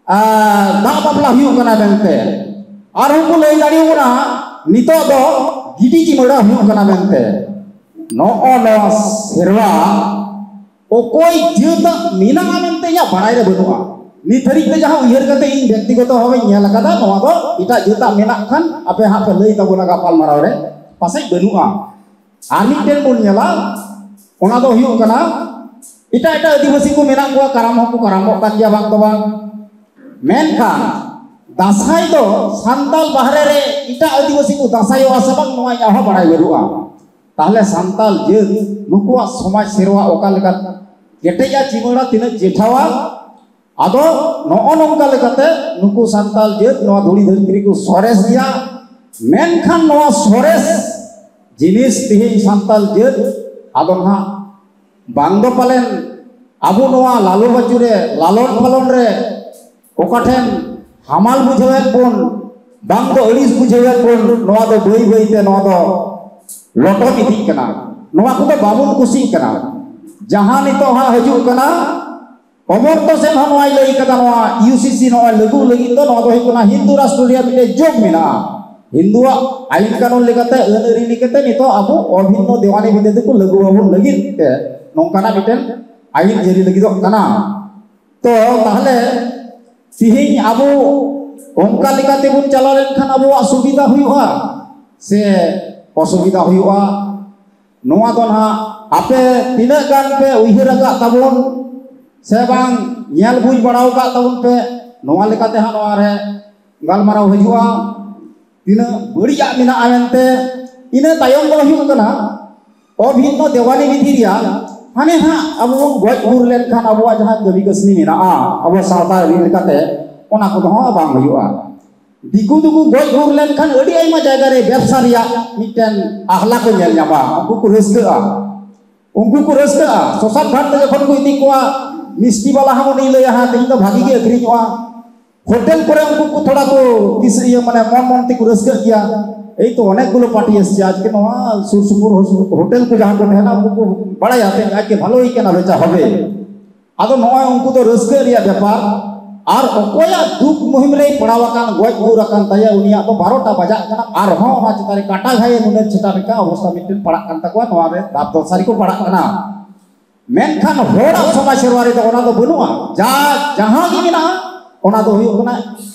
ᱟᱨ ᱫᱟᱜ ᱵᱟᱯᱞᱟ ᱦᱩᱭᱩᱜ ᱠᱟᱱᱟ ᱢᱮᱱᱛᱮ᱾ ᱟᱨᱦᱚᱸ ᱠᱚ ᱞᱟᱹᱭ ᱫᱟᱲᱮᱭᱟᱵᱚᱱᱟ ᱱᱤᱛᱚᱜ ᱫᱚ ᱜᱤᱰᱤ ᱪᱤᱢᱟᱹᱲᱟ ᱦᱩᱭᱩᱜ ᱠᱟᱱᱟ ᱢᱮᱱᱛᱮ᱾ ᱱᱚᱜᱼᱚ ᱱᱚᱣᱟ ᱥᱮᱨᱣᱟ ᱚᱠᱚᱭ ᱡᱟᱹᱛᱟᱜ ᱢᱮᱱᱟᱜᱼᱟ ᱢᱮᱱᱛᱮ ᱤᱧᱟᱹᱜ ᱵᱟᱲᱟᱭ ᱨᱮ ᱵᱟᱹᱱᱩᱜᱼᱟ᱾ ᱱᱤᱛ ᱫᱷᱟᱹᱨᱤᱡ ᱛᱮ ᱡᱟᱦᱟᱸ ᱩᱭᱦᱟᱹᱨ ᱠᱟᱛᱮ ᱤᱧ ᱵᱮᱠᱛᱤᱜᱚᱛᱚ ᱵᱷᱟᱵᱮᱧ ᱧᱮᱞ ᱟᱠᱟᱫᱟ, ᱱᱚᱣᱟ ᱫᱚ ᱮᱴᱟᱜ ᱡᱟᱹᱛᱟᱜ ᱢᱮᱱᱟᱜ ᱠᱷᱟᱱ ᱟᱯᱮ ᱦᱟᱸᱜ ᱯᱮ ᱞᱟᱹᱭ ᱛᱟᱵᱚᱱᱟ ᱜᱟᱯᱟᱞ ᱢᱟᱨᱟᱣ ᱨᱮ, ᱯᱟᱥᱮᱡ ᱵᱟᱹᱱᱩᱜᱼᱟ᱾ ᱟᱨ ᱢᱤᱫᱴᱮᱱ ᱵᱚᱱ ᱧᱮᱞᱟ, ᱚᱱᱟ ᱫᱚ ᱦᱩᱭᱩᱜ ᱠᱟᱱᱟ ᱮᱴᱟᱜ ᱮᱴᱟᱜ ᱟᱹᱫᱤᱵᱟᱹᱥᱤ ᱠᱚ ᱢᱮᱱᱟᱜ ᱠᱚᱣᱟ, ᱠᱟᱨᱟᱢ ᱦᱚᱸᱠᱚ ᱠᱟᱨᱟᱢᱚᱜ ᱠᱟᱱ ᱜᱮᱭᱟ ᱵᱟᱝ ᱫᱚ ᱵᱟᱝ, ᱢᱮᱱᱠᱷᱟᱱ ᱫᱟᱸᱥᱟᱭ ᱫᱚ ᱥᱟᱱᱛᱟᱲ ᱵᱟᱦᱨᱮ ᱨᱮ ᱮᱴᱟᱜ ᱟᱹᱫᱤᱵᱟᱹᱥᱤ ᱠᱚ ᱫᱟᱸᱥᱟᱭᱚᱜᱼᱟ ᱥᱮ ᱵᱟᱝ, ᱱᱚᱣᱟ ᱤᱧᱟᱹᱜ ᱦᱚᱸ ᱵᱟᱲᱟᱭ ᱵᱟᱹᱱᱩᱜᱼᱟ᱾ ᱛᱟᱦᱞᱮ ᱥᱟᱱᱛᱟᱲ ᱡᱟᱹᱛ ᱱᱩᱠᱩᱣᱟᱜ ᱥᱚᱢᱟᱡᱽ ᱥᱮᱨᱣᱟ ᱚᱠᱟ ᱞᱮᱠᱟ ᱠᱮᱴᱮᱡᱟ, ᱪᱤᱢᱟᱹᱲᱟ ᱛᱤᱱᱟᱹᱜ ᱪᱮᱴᱷᱟᱣᱟ, ᱟᱫᱚ ᱱᱚᱜᱼᱚ ᱱᱚᱝᱠᱟ ᱞᱮᱠᱟᱛᱮ ᱱᱩᱠᱩ ᱥᱟᱱᱛᱟᱲ ᱡᱟᱹᱛ ᱱᱚᱣᱟ ᱫᱷᱩᱲᱤ ᱫᱷᱟᱹᱨᱛᱤ ᱨᱮᱠᱚ ᱥᱚᱨᱮᱥ ᱜᱮᱭᱟ᱾ ᱢᱮᱱᱠᱷᱟᱱ ᱱᱚᱣᱟ ᱥᱚᱨᱮᱥ ᱡᱤᱱᱤᱥ ᱛᱮᱦᱮᱧ ᱥᱟᱱᱛᱟᱲ ᱡᱟᱹᱛ ᱟᱫᱚ ᱱᱟᱦᱟᱜ ᱵᱟᱝ ᱫᱚ ᱯᱟᱞᱮᱱ ᱟᱵᱚ ᱱᱚᱣᱟ ᱞᱟᱞᱚ ᱵᱟᱹᱪᱩ ᱨᱮ, ᱞᱟᱞᱚᱱ ᱯᱟᱞᱚᱱ ᱨᱮ ᱚᱠᱟ ᱴᱷᱮᱱ ᱦᱟᱢᱟᱞ ᱵᱩᱡᱷᱟᱹᱣᱮᱫ ᱵᱚᱱ, ᱵᱟᱝ ᱫᱚ ᱟᱹᱲᱤᱥ ᱵᱩᱡᱷᱟᱹᱣᱮᱫ ᱵᱚᱱ, ᱱᱚᱣᱟ ᱫᱚ ᱵᱟᱹᱭ ᱵᱟᱹᱭ ᱛᱮ ᱱᱚᱣᱟ ᱫᱚ ᱞᱚᱴᱚᱢ ᱤᱫᱤᱜ ᱠᱟᱱᱟ᱾ ᱱᱚᱣᱟ ᱠᱚᱫᱚ ᱵᱟᱵᱚᱱ ᱠᱩᱥᱤᱜ ᱠᱟᱱᱟ᱾ ᱡᱟᱦᱟᱸ ᱱᱤᱛᱚᱜ ᱦᱟᱸᱜ ᱦᱤᱡᱩᱜ ᱠᱟᱱᱟ, ᱚᱢᱚᱨᱛᱚ ᱥᱮᱱ ᱦᱚᱸ ᱱᱚᱣᱟᱭ ᱞᱟᱹᱭ ᱠᱟᱫᱟ, ᱱᱚᱣᱟ ᱤᱭᱩ ᱥᱤ ᱥᱤ ᱱᱚᱣᱟ ᱞᱟᱹᱜᱩ ᱞᱟᱹᱜᱤᱫ ᱫᱚ ᱱᱚᱣᱟ ᱫᱚ ᱦᱩᱭᱩᱜ ᱠᱟᱱᱟ ᱦᱤᱱᱫᱩ ᱨᱟᱥᱴᱨᱚ ᱨᱮᱭᱟᱜ ᱢᱤᱫᱴᱮᱱ ᱡᱳᱜᱽ ᱢᱮᱱᱟᱜᱼᱟ᱾ ᱦᱤᱱᱫᱩᱣᱟᱜ ᱟᱹᱭᱤᱱ ᱠᱟᱹᱱᱩᱱ ᱞᱮᱠᱟᱛᱮ, ᱟᱹᱱ ᱟᱹᱨᱤ ᱞᱮᱠᱟᱛᱮ ᱱᱤᱛᱚᱜ ᱟᱵᱚ ᱚᱵᱷᱤᱱᱱᱚ ᱫᱮᱣᱟᱱᱤ ᱵᱤᱫᱷᱮ ᱫᱚᱠᱚ ᱞᱟᱹᱜᱩ ᱟᱵᱚᱱ ᱞᱟᱹᱜᱤᱫ ᱛᱮ ᱱᱚᱝᱠᱟᱱᱟᱜ ᱢᱤᱫᱴᱮᱱ ᱟᱹᱭᱤᱱ ᱡᱟᱹᱨᱤ ᱞᱟᱹᱜᱤᱫᱚᱜ ᱠᱟᱱᱟ᱾ ᱛᱚ ᱛᱟᱦᱞᱮ ᱛᱤᱦᱤᱧ ᱟᱵᱚ ᱚᱱᱠᱟ ᱞᱮᱠᱟᱛᱮ ᱵᱚᱱ ᱪᱟᱞᱟᱣ ᱞᱮᱱᱠᱷᱟᱱ ᱟᱵᱚᱣᱟᱜ ᱥᱩᱵᱤᱫᱷᱟ ᱦᱩᱭᱩᱜᱼᱟ ᱥᱮ ᱚᱥᱩᱵᱤᱫᱷᱟ ᱦᱩᱭᱩᱜᱼᱟ? ᱱᱚᱣᱟ ᱫᱚ ᱱᱟᱦᱟᱜ ᱟᱯᱮ ᱛᱤᱱᱟᱹᱜ ᱜᱟᱱ ᱯᱮ ᱩᱭᱦᱟᱹᱨ ᱟᱠᱟᱫ ᱛᱟᱵᱚᱱ ᱥᱮ ᱵᱟᱝ ᱧᱮᱞ ᱵᱩᱡᱽ ᱵᱟᱲᱟ ᱟᱠᱟᱫ ᱛᱟᱵᱚᱱ ᱯᱮ, ᱱᱚᱣᱟ ᱞᱮᱠᱟᱛᱮ ᱦᱟᱸᱜ ᱱᱚᱣᱟ ᱨᱮ ᱜᱟᱞᱢᱟᱨᱟᱣ ᱦᱤᱡᱩᱜᱼᱟ ᱛᱤᱱᱟᱹᱜ ᱵᱟᱹᱲᱤᱡᱟᱜ ᱢᱮᱱᱟᱜᱼᱟ ᱢᱮᱱᱛᱮ᱾ ᱤᱱᱟᱹ ᱛᱟᱭᱚᱢ ᱫᱚ ᱦᱩᱭᱩᱜ ᱠᱟᱱᱟ ᱚᱵᱷᱤᱱᱱᱚ ᱫᱮᱣᱟᱱᱤ ᱵᱤᱫᱷᱤ ᱨᱮᱭᱟᱜ ᱦᱟᱱᱮ ᱦᱟᱸᱜ ᱟᱵᱚ ᱵᱚᱱ ᱜᱚᱡ ᱜᱩᱨ ᱞᱮᱱᱠᱷᱟᱱ ᱟᱵᱚᱣᱟᱜ ᱡᱟᱦᱟᱸ ᱠᱟᱹᱢᱤ ᱠᱟᱹᱥᱱᱤ ᱢᱮᱱᱟᱜᱼᱟ ᱟᱵᱚ ᱥᱟᱶᱛᱟ ᱟᱹᱨᱤ ᱞᱮᱠᱟᱛᱮ, ᱚᱱᱟ ᱠᱚᱫᱚ ᱦᱚᱸ ᱵᱟᱝ ᱦᱩᱭᱩᱜᱼᱟ᱾ ᱫᱤᱠᱩ ᱫᱚᱠᱚ ᱜᱚᱡ ᱜᱩᱨ ᱞᱮᱱᱠᱷᱟᱱ ᱟᱹᱰᱤ ᱟᱭᱢᱟ ᱡᱟᱭᱜᱟ ᱨᱮ ᱵᱮᱵᱽᱥᱟ ᱨᱮᱭᱟᱜ ᱢᱤᱫᱴᱮᱱ ᱟᱦᱞᱟ ᱠᱚ ᱧᱮᱞ ᱧᱟᱢᱟ, ᱩᱱᱠᱩ ᱠᱚ ᱨᱟᱹᱥᱠᱟᱹᱜᱼᱟ᱾ ᱩᱱᱠᱩ ᱠᱚ ᱨᱟᱹᱥᱠᱟᱹᱜᱼᱟ᱾ ᱥᱚᱥᱟᱱ ᱜᱷᱟᱴ ᱛᱮ ᱡᱚᱠᱷᱚᱱ ᱠᱚ ᱤᱫᱤ ᱠᱚᱣᱟ, ᱢᱤᱥᱴᱤ ᱵᱟᱞᱟ ᱦᱚᱸ ᱩᱱᱤ ᱞᱟᱹᱭᱟ, "ᱦᱮᱸ, ᱛᱮᱦᱮᱧ ᱫᱚ ᱵᱷᱟᱜᱤ ᱜᱮ ᱟᱹᱠᱷᱨᱤᱧᱚᱜᱼᱟ᱾" ᱦᱳᱴᱮᱞ ᱠᱚᱨᱮ ᱩᱱᱠᱩ ᱠᱚ ᱛᱷᱚᱲᱟ ᱠᱚ ᱠᱤᱥ-, ᱤᱭᱟᱹ, ᱢᱟᱱᱮ ᱢᱚᱱ ᱢᱚᱱ ᱛᱮᱠᱚ ᱨᱟᱹᱥᱠᱟᱹᱜ ᱜᱮᱭᱟ᱾ এই তো অনেকগুলো পার্টি এসছে আজকে, ᱱᱚᱣᱟ ᱥᱩᱨ ᱥᱩᱯᱩᱨ ᱦᱳ-, ᱦᱳᱴᱮᱞ ᱠᱚ ᱡᱟᱦᱟᱸ ᱠᱚ ᱛᱟᱦᱮᱱᱟ, ᱩᱱᱠᱩ ᱠᱚ ᱵᱟᱲᱟᱭᱟ ᱛᱮᱦᱮᱧ ᱟᱡ ᱜᱮ ᱵᱷᱟᱞᱚᱭ ᱠᱟᱱᱟ, ᱵᱮᱪᱟ ᱦᱚᱵᱮ᱾ ᱟᱫᱚ ᱱᱚᱜᱼᱚᱭ ᱩᱱᱠᱩ ᱫᱚ ᱨᱟᱹᱥᱠᱟᱹ ᱨᱮᱭᱟᱜ ᱵᱮᱯᱟᱨ᱾ ᱟᱨ ᱚᱠᱚᱭᱟᱜ ᱫᱩᱠ ᱢᱩᱦᱤᱢ ᱨᱮᱭ ᱯᱟᱲᱟᱣ ᱟᱠᱟᱱ, ᱜᱚᱡ ᱜᱩᱨ ᱟᱠᱟᱱ ᱛᱟᱭᱟ, ᱩᱱᱤᱭᱟᱜ ᱫᱚ ᱵᱟᱨᱚᱴᱟ ᱵᱟᱡᱟᱜ ᱠᱟᱱᱟ, ᱟᱨᱦᱚᱸ ᱚᱱᱟ ᱪᱮᱛᱟᱱ ᱨᱮ ᱠᱟᱴᱟ ᱜᱷᱟᱭᱮ ᱱᱩᱱᱟᱹᱜ ᱪᱮᱛᱟᱱ ᱨᱮ ᱚᱵᱚᱥᱛᱟ ᱢᱤᱫᱴᱮᱱ ᱯᱟᱲᱟᱜ ᱠᱟᱱ ᱛᱟᱠᱚᱣᱟ᱾ ᱱᱚᱣᱟ ᱨᱮ ᱫᱟᱵ ᱫᱚ ᱥᱟᱹᱨᱤ ᱠᱚ ᱯᱟᱲᱟᱜ ᱠᱟᱱᱟ᱾ ᱢᱮᱱᱠᱷᱟᱱ ᱦᱚᱲᱟᱜ ᱥᱚᱢᱟᱡᱽ ᱥᱮᱨᱣᱟ ᱨᱮᱫᱚ ᱚᱱᱟ ᱫᱚ ᱵᱟᱹᱱᱩᱜᱼᱟ᱾ ᱡᱟ ᱡᱟᱦᱟᱸ ᱜᱮ ᱢᱮᱱᱟᱜᱼᱟ, ᱚᱱᱟ ᱫᱚ ᱦᱩᱭᱩᱜ ᱠᱟᱱᱟ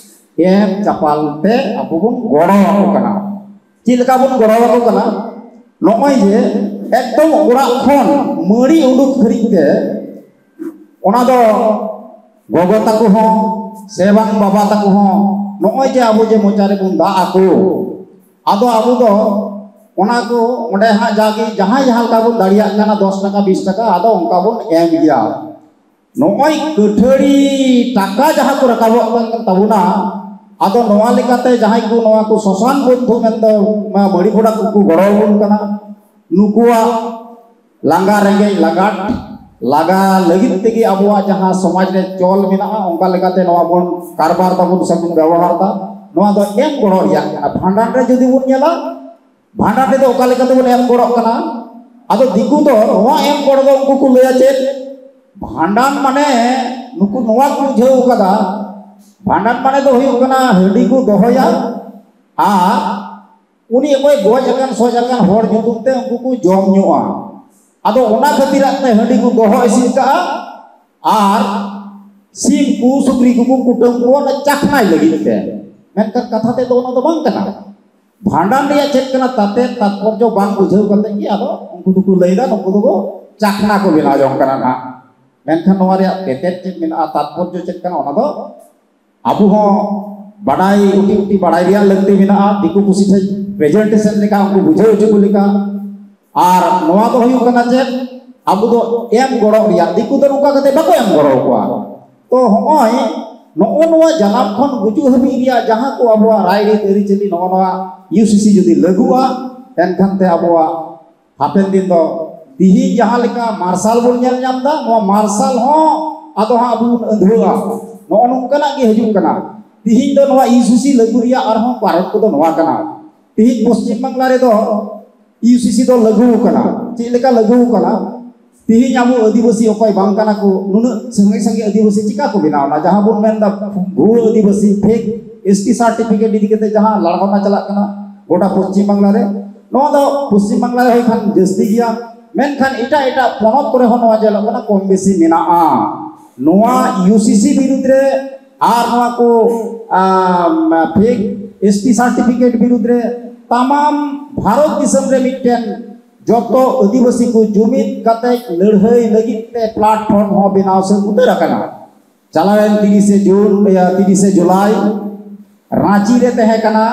ᱮᱢ ᱪᱟᱯᱟᱞ ᱛᱮ ᱟᱵᱚ ᱵᱚᱱ ᱜᱚᱲᱚ ᱟᱠᱚ ᱠᱟᱱᱟ᱾ ᱪᱮᱫ ᱞᱮᱠᱟ ᱵᱚᱱ ᱜᱚᱲᱚ ᱟᱠᱚ ᱠᱟᱱᱟ? ᱱᱚᱜᱼᱚᱭ ᱡᱮ ᱮᱠᱫᱚᱢ ᱚᱲᱟᱜ ᱠᱷᱚᱱ ᱢᱟᱹᱲᱤ ᱩᱰᱩᱠ ᱫᱷᱟᱹᱨᱤᱡ ᱛᱮ, ᱚᱱᱟ ᱫᱚ ᱜᱚᱜᱚ ᱛᱟᱠᱚ ᱦᱚᱸ ᱥᱮ ᱵᱟᱝ ᱵᱟᱵᱟ ᱛᱟᱠᱚ ᱦᱚᱸ, ᱱᱚᱜᱼᱚᱭ ᱡᱮ ᱟᱵᱚ ᱡᱮ ᱢᱚᱪᱟ ᱨᱮᱵᱚᱱ ᱫᱟᱜ ᱟᱠᱚ, ᱟᱫᱚ ᱟᱵᱚ ᱫᱚ ᱚᱱᱟ ᱠᱚ ᱚᱸᱰᱮ ᱦᱟᱸᱜ ᱡᱟᱜᱮ ᱡᱟᱦᱟᱸᱭ ᱡᱟᱦᱟᱸ ᱞᱮᱠᱟ ᱵᱚᱱ ᱫᱟᱲᱮᱭᱟᱜ ᱠᱟᱱᱟ, ᱫᱚᱥ ᱴᱟᱠᱟ, ᱵᱤᱥ ᱴᱟᱠᱟ, ᱟᱫᱚ ᱚᱱᱠᱟ ᱵᱚᱱ ᱮᱢ ᱜᱮᱭᱟ᱾ ᱱᱚᱜᱼᱚᱭ ᱠᱟᱹᱴᱷᱟᱹᱲᱤ ᱴᱟᱠᱟ ᱡᱟᱦᱟᱸ ᱠᱚ ᱨᱟᱠᱟᱵᱚᱜ ᱠᱟᱱ ᱛᱟᱵᱚᱱᱟ, ᱟᱫᱚ ᱱᱚᱣᱟ ᱞᱮᱠᱟᱛᱮ ᱡᱟᱦᱟᱸᱭ ᱠᱚ ᱱᱚᱣᱟ ᱠᱚ ᱥᱚᱥᱟᱱ ᱵᱚᱱᱫᱷᱩ ᱢᱮᱱᱛᱮ ᱢᱟ ᱢᱟᱹᱲᱤ ᱯᱷᱚᱲᱟ ᱠᱚᱠᱚ ᱜᱚᱲᱚ ᱟᱵᱚᱱ ᱠᱟᱱᱟ, ᱱᱩᱠᱩᱣᱟᱜ ᱞᱟᱸᱜᱟ ᱨᱮᱸᱜᱮᱡ ᱞᱟᱜᱟᱴ ᱞᱟᱜᱟ ᱞᱟᱹᱜᱤᱫ ᱛᱮᱜᱮ ᱟᱵᱚᱣᱟᱜ ᱡᱟᱦᱟᱸ ᱥᱚᱢᱟᱡᱽ ᱨᱮ ᱪᱚᱞ ᱢᱮᱱᱟᱜᱼᱟ, ᱚᱱᱠᱟ ᱞᱮᱠᱟᱛᱮ ᱱᱚᱣᱟ ᱵᱚᱱ ᱠᱟᱨᱵᱟᱨ ᱫᱟᱵᱚᱱ ᱥᱮ ᱵᱚᱱ ᱵᱮᱵᱚᱦᱟᱨ ᱫᱟ᱾ ᱱᱚᱣᱟ ᱫᱚ ᱮᱢ ᱜᱚᱲᱚ ᱨᱮᱭᱟᱜ ᱠᱟᱱᱟ᱾ ᱵᱷᱟᱸᱰᱟᱱ ᱨᱮ ᱡᱩᱫᱤ ᱵᱚᱱ ᱧᱮᱞᱟ, ᱵᱷᱟᱸᱰᱟᱱ ᱨᱮᱫᱚ ᱚᱠᱟ ᱞᱮᱠᱟ ᱛᱮᱵᱚᱱ ᱮᱢ ᱜᱚᱲᱚᱜ ᱠᱟᱱᱟ? ᱟᱫᱚ ᱫᱤᱠᱩ ᱫᱚ ᱱᱚᱣᱟ ᱮᱢ ᱜᱚᱲᱚ ᱫᱚ ᱩᱱᱠᱩ ᱠᱚ ᱞᱟᱹᱭᱟ ᱪᱮᱫ? ᱵᱷᱟᱸᱰᱟᱱ ᱢᱟᱱᱮ, ᱱᱩᱠᱩ ᱱᱚᱣᱟ ᱠᱚ ᱵᱩᱡᱷᱟᱹᱣ ᱠᱟᱫᱟ, ᱵᱷᱟᱸᱰᱟᱱ ᱢᱟᱱᱮ ᱫᱚ ᱦᱩᱭᱩᱜ ᱠᱟᱱᱟ ᱦᱟᱺᱰᱤ ᱠᱚ ᱫᱚᱦᱚᱭᱟ ᱟᱨ ᱩᱱᱤ ᱚᱠᱚᱭ ᱜᱚᱡ ᱟᱠᱟᱱ ᱥᱚᱡ ᱟᱠᱟᱱ ᱦᱚᱲ ᱧᱩᱛᱩᱢ ᱛᱮ ᱩᱱᱠᱩ ᱠᱚ ᱡᱚᱢ ᱧᱩᱜᱼᱟ᱾ ᱟᱫᱚ ᱚᱱᱟ ᱠᱷᱟᱹᱛᱤᱨᱟᱜ ᱛᱮ ᱦᱟᱺᱰᱤ ᱠᱚ ᱫᱚᱦᱚ ᱤᱥᱤᱱ ᱠᱟᱜᱼᱟ ᱟᱨ ᱥᱤᱢ ᱠᱚ ᱥᱩᱠᱨᱤ ᱠᱚᱠᱚ ᱠᱩᱴᱟᱹᱢ ᱠᱚᱣᱟ ᱚᱱᱟ ᱪᱟᱠᱷᱱᱟᱭ ᱞᱟᱹᱜᱤᱫ ᱛᱮ᱾ ᱢᱮᱱᱠᱷᱟᱱ ᱠᱟᱛᱷᱟ ᱛᱮᱫ ᱫᱚ ᱚᱱᱟ ᱫᱚ ᱵᱟᱝ ᱠᱟᱱᱟ᱾ ᱵᱷᱟᱸᱰᱟᱱ ᱨᱮᱭᱟᱜ ᱪᱮᱫ ᱠᱟᱱᱟ ᱛᱟᱛᱮ ᱛᱟᱛᱯᱚᱨᱡᱚ ᱵᱟᱝ ᱵᱩᱡᱷᱟᱹᱣ ᱠᱟᱛᱮ ᱜᱮ ᱟᱫᱚ ᱩᱱᱠᱩ ᱫᱚᱠᱚ ᱞᱟᱹᱭᱫᱟ ᱱᱩᱠᱩ ᱫᱚᱠᱚ ᱪᱟᱠᱷᱱᱟ ᱠᱚ ᱵᱮᱱᱟᱣ ᱡᱚᱝ ᱠᱟᱱᱟ ᱱᱟᱦᱟᱜ᱾ ᱢᱮᱱᱠᱷᱟᱱ ᱱᱚᱣᱟ ᱨᱮᱭᱟᱜ ᱛᱮᱛᱮᱫ ᱪᱮᱫ ᱢᱮᱱᱟᱜᱼᱟ, ᱛᱟᱛᱯᱚᱨᱡᱚ ᱪᱮᱫ ᱠᱟᱱᱟ, ᱚᱱᱟ ᱫᱚ ᱟᱵᱚ ᱦᱚᱸ ᱵᱟᱰᱟᱭ, ᱩᱴᱤ ᱩᱴᱤ ᱵᱟᱰᱟᱭ ᱨᱮᱭᱟᱜ ᱞᱟᱹᱠᱛᱤ ᱢᱮᱱᱟᱜᱼᱟ᱾ ᱫᱤᱠᱩ ᱯᱩᱥᱤ ᱴᱷᱮᱱ ᱯᱨᱮᱡᱮᱱᱴᱮᱥᱚᱱ ᱞᱮᱠᱟ, ᱩᱱᱠᱩ ᱵᱩᱡᱷᱟᱹᱣ ᱦᱚᱪᱚ ᱠᱚ ᱞᱮᱠᱟ᱾ ᱟᱨ ᱱᱚᱣᱟ ᱫᱚ ᱦᱩᱭᱩᱜ ᱠᱟᱱᱟ ᱪᱮᱫ? ᱟᱵᱚ ᱫᱚ ᱮᱢ ᱜᱚᱲᱚ ᱨᱮᱭᱟᱜ, ᱫᱤᱠᱩ ᱫᱚ ᱱᱚᱝᱠᱟ ᱠᱟᱛᱮ ᱵᱟᱠᱚ ᱮᱢ ᱜᱚᱲᱚ ᱟᱠᱚᱣᱟ᱾ ᱛᱚ ᱦᱚᱸᱜᱼᱚᱭ ᱱᱚᱜᱼᱚ ᱱᱚᱣᱟ ᱡᱟᱱᱟᱢ ᱠᱷᱚᱱ ᱜᱩᱡᱩᱜ ᱦᱟᱹᱵᱤᱡ ᱨᱮᱭᱟᱜ ᱡᱟᱦᱟᱸ ᱠᱚ ᱟᱵᱚᱣᱟᱜ ᱨᱟᱭᱨᱤᱛ ᱟᱹᱨᱤᱪᱟᱹᱞᱤ, ᱱᱚᱜᱼᱚ ᱱᱚᱣᱟ ᱤᱭᱩ ᱥᱤ ᱥᱤ ᱡᱩᱫᱤ ᱞᱟᱹᱜᱩᱜᱼᱟ, ᱮᱱᱠᱷᱟᱱ ᱛᱮ ᱟᱵᱚᱣᱟᱜ ᱦᱟᱯᱮᱱ ᱫᱤᱱ ᱫᱚ ᱛᱤᱦᱤᱧ ᱡᱟᱦᱟᱸ ᱞᱮᱠᱟ ᱢᱟᱨᱥᱟᱞ ᱵᱚᱱ ᱧᱮᱞ ᱧᱟᱢ ᱮᱫᱟ, ᱱᱚᱣᱟ ᱢᱟᱨᱥᱟᱞ ᱦᱚᱸ ᱟᱫᱚ ᱦᱟᱸᱜ ᱟᱵᱚ ᱵᱚᱱ ᱟᱹᱫᱷᱣᱟᱹᱜᱼᱟ᱾ ᱱᱚᱜᱼᱚ ᱱᱚᱝᱠᱟᱱᱟᱜ ᱜᱮ ᱦᱤᱡᱩᱜ ᱠᱟᱱᱟ᱾ ᱛᱤᱦᱤᱧ ᱫᱚ ᱱᱚᱣᱟ ᱤᱭᱩ ᱥᱤ ᱥᱤ ᱞᱟᱹᱜᱩ ᱨᱮᱭᱟᱜ ᱟᱨᱦᱚᱸ ᱠᱟᱨᱚᱱ ᱠᱚᱫᱚ ᱱᱚᱣᱟ ᱠᱟᱱᱟ᱾ ᱛᱮᱦᱮᱧ ᱯᱚᱥᱪᱤᱢ ᱵᱟᱝᱞᱟ ᱨᱮᱫᱚ ᱤᱭᱩᱥᱤᱥᱤ ᱫᱚ ᱞᱟᱹᱜᱩ ᱟᱠᱟᱱᱟ᱾ ᱪᱮᱫ ᱞᱮᱠᱟ ᱞᱟᱹᱜᱩ ᱟᱠᱟᱱᱟ? ᱛᱮᱦᱮᱧ ᱟᱵᱚ ᱟᱹᱫᱤᱵᱟᱹᱥᱤ ᱚᱠᱚᱭ ᱵᱟᱝ ᱠᱟᱱᱟ ᱠᱚ, ᱱᱩᱱᱟᱹᱜ ᱥᱟᱸᱜᱮ ᱥᱟᱸᱜᱮ ᱟᱹᱫᱤᱵᱟᱹᱥᱤ ᱪᱤᱠᱟ ᱠᱚ ᱵᱮᱱᱟᱣ ᱮᱱᱟ? ᱡᱟᱦᱟᱸ ᱵᱚᱱ ᱢᱮᱱᱫᱟ ᱵᱷᱩᱣᱟᱹ ᱟᱹᱫᱤᱵᱟᱹᱥᱤ, ᱯᱷᱮᱠ ᱮᱥᱴᱤ ᱥᱟᱨᱴᱤᱯᱷᱤᱠᱮᱴ ᱤᱫᱤ ᱠᱟᱛᱮ ᱡᱟᱦᱟᱸ ᱞᱟᱲᱟᱣᱱᱟ ᱪᱟᱞᱟᱜ ᱠᱟᱱᱟ ᱜᱚᱴᱟ ᱯᱚᱥᱪᱤᱢ ᱵᱟᱝᱞᱟ ᱨᱮ, ᱱᱚᱣᱟ ᱫᱚ ᱯᱚᱥᱪᱤᱢ ᱵᱟᱝᱞᱟ ᱨᱮ ᱦᱩᱭ ᱠᱷᱟᱱ ᱡᱟᱹᱥᱛᱤ ᱜᱮᱭᱟ, ᱢᱮᱱᱠᱷᱟᱱ ᱮᱴᱟᱜ ᱮᱴᱟᱜ ᱯᱚᱱᱚᱛ ᱠᱚᱨᱮ ᱦᱚᱸ ᱱᱚᱣᱟ ᱧᱮᱞᱚᱜ ᱠᱟᱱᱟ, ᱠᱚᱢ ᱵᱮᱥᱤ ᱢᱮᱱᱟᱜᱼᱟ᱾ ᱱᱚᱣᱟ ᱤᱭᱩᱥᱤᱥᱤ ᱵᱤᱨᱩᱫᱽ ᱨᱮ ᱟᱨ ᱱᱚᱣᱟ ᱠᱚ ᱯᱷᱮᱠ ᱮᱥᱴᱤ ᱥᱟᱨᱴᱤᱯᱷᱤᱠᱮᱴ ᱵᱤᱨᱩᱫᱽ ᱨᱮ ᱛᱟᱢᱟᱢ ᱵᱷᱟᱨᱚᱛ ᱫᱤᱥᱚᱢ ᱨᱮ ᱢᱤᱫᱴᱮᱱ ᱡᱚᱛᱚ ᱟᱹᱫᱤᱵᱟᱹᱥᱤ ᱠᱚ ᱡᱩᱢᱤᱫ ᱠᱟᱛᱮ ᱞᱟᱹᱲᱦᱟᱹᱭ ᱞᱟᱹᱜᱤᱫ ᱛᱮ ᱯᱞᱟᱴᱯᱷᱚᱨᱢ ᱦᱚᱸ ᱵᱮᱱᱟᱣ ᱥᱟᱹᱛ ᱩᱛᱟᱹᱨ ᱟᱠᱟᱱᱟ᱾ ᱪᱟᱞᱟᱣᱮᱱ ᱛᱤᱨᱤᱥᱮ ᱡᱩᱱ, ᱤᱭᱟᱹ, ᱛᱤᱨᱤᱥᱮ ᱡᱩᱞᱟᱭ ᱨᱟᱸᱪᱤ ᱨᱮ ᱛᱟᱦᱮᱸ ᱠᱟᱱᱟ,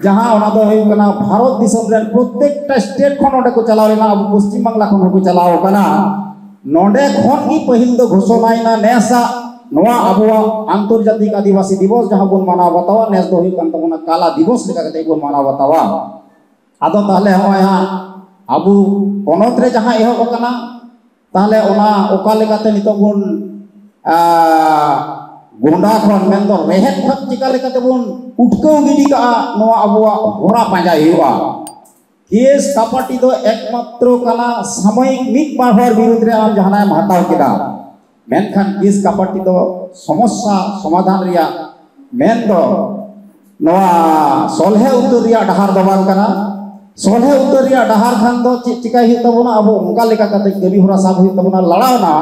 ᱡᱟᱦᱟᱸ ᱚᱱᱟ ᱫᱚ ᱦᱩᱭᱩᱜ ᱠᱟᱱᱟ ᱵᱷᱟᱨᱚᱛ ᱫᱤᱥᱚᱢ ᱨᱮᱱ ᱯᱨᱚᱛᱮᱠᱴᱟ ᱥᱴᱮᱴ ᱠᱷᱚᱱ ᱚᱸᱰᱮ ᱠᱚ ᱪᱟᱞᱟᱣ ᱞᱮᱱᱟ, ᱟᱵᱚ ᱯᱚᱥᱪᱤᱢ ᱵᱟᱝᱞᱟ ᱠᱷᱚᱱ ᱦᱚᱸᱠᱚ ᱪᱟᱞᱟᱣ ᱠᱟᱱᱟ᱾ ᱱᱚᱰᱮ ᱠᱷᱚᱱ ᱜᱮ ᱯᱟᱹᱦᱤᱞ ᱫᱚ ᱜᱷᱳᱥᱚᱱᱟᱭᱮᱱᱟ ᱱᱮᱥᱟᱜ ᱱᱚᱣᱟ ᱟᱵᱚᱣᱟᱜ ᱟᱱᱛᱚᱨᱡᱟᱛᱤᱠ ᱟᱹᱫᱤᱵᱟᱹᱥᱤ ᱫᱤᱵᱚᱥ ᱡᱟᱦᱟᱸ ᱵᱚᱱ ᱢᱟᱱᱟᱣ ᱵᱟᱛᱟᱣᱟ, ᱱᱮᱥ ᱫᱚ ᱦᱩᱭᱩᱜ ᱠᱟᱱ ᱛᱟᱵᱚᱱᱟ ᱠᱟᱞᱟ ᱫᱤᱵᱚᱥ ᱞᱮᱠᱟ ᱠᱟᱛᱮ ᱵᱚᱱ ᱢᱟᱱᱟᱣ ᱵᱟᱛᱟᱣᱟ᱾ ᱟᱫᱚ ᱛᱟᱦᱞᱮ ᱦᱚᱸᱜᱼᱚᱭ ᱦᱟᱸᱜ ᱟᱵᱚ ᱯᱚᱱᱚᱛ ᱨᱮ ᱡᱟᱦᱟᱸ ᱮᱦᱚᱵ ᱟᱠᱟᱱᱟ, ᱛᱟᱦᱞᱮ ᱚᱱᱟ ᱚᱠᱟ ᱞᱮᱠᱟᱛᱮ ᱱᱤᱛᱚᱜ ᱵᱚᱱ, ᱟ, ᱜᱚᱸᱰᱟ ᱠᱷᱚᱱ ᱢᱮᱱᱫᱚ ᱨᱮᱦᱮᱫ ᱠᱷᱚᱱ ᱪᱤᱠᱟ ᱞᱮᱠᱟᱛᱮ ᱵᱚᱱ ᱩᱴᱠᱟᱹᱣ ᱜᱤᱰᱤ ᱠᱟᱜᱼᱟ, ᱱᱚᱣᱟ ᱟᱵᱚᱣᱟᱜ ᱦᱚᱨᱟ ᱯᱟᱸᱡᱟᱭ ᱦᱩᱭᱩᱜᱼᱟ᱾ ᱠᱮᱥ ᱠᱟᱯᱟᱴᱤ ᱫᱚ ᱮᱠᱢᱟᱛᱨᱚ ᱠᱟᱱᱟ ᱥᱟᱢᱚᱭᱤᱠ ᱢᱤᱫ ᱵᱟᱨ ᱦᱚᱲ ᱵᱤᱨᱩᱫᱽ ᱨᱮ ᱟᱢ ᱡᱟᱦᱟᱱᱟᱜ ᱮᱢ ᱦᱟᱛᱟᱣ ᱠᱮᱫᱟ, ᱢᱮᱱᱠᱷᱟᱱ ᱠᱮᱥ ᱠᱟᱯᱟᱴᱤ ᱫᱚ ᱥᱚᱢᱚᱥᱥᱟ ᱥᱚᱢᱟᱫᱷᱟᱱ ᱨᱮᱭᱟᱜ ᱢᱮᱱᱫᱚ ᱱᱚᱣᱟ ᱥᱚᱞᱦᱮ ᱩᱛᱟᱹᱨ ᱨᱮᱭᱟᱜ ᱰᱟᱦᱟᱨ ᱫᱚ ᱵᱟᱝ ᱠᱟᱱᱟ᱾ ᱥᱚᱞᱦᱮ ᱩᱛᱟᱹᱨ ᱨᱮᱭᱟᱜ ᱰᱟᱦᱟᱨ ᱠᱷᱟᱱ ᱫᱚ ᱪᱮᱫ ᱪᱤᱠᱟᱹᱭ ᱦᱩᱭᱩᱜ ᱛᱟᱵᱚᱱᱟ? ᱟᱵᱚ ᱚᱱᱠᱟ ᱞᱮᱠᱟ ᱠᱟᱛᱮ ᱠᱟᱹᱢᱤ ᱦᱚᱨᱟ ᱥᱟᱵ ᱦᱩᱭᱩᱜ ᱛᱟᱵᱚᱱᱟ, ᱞᱟᱲᱟᱣᱱᱟ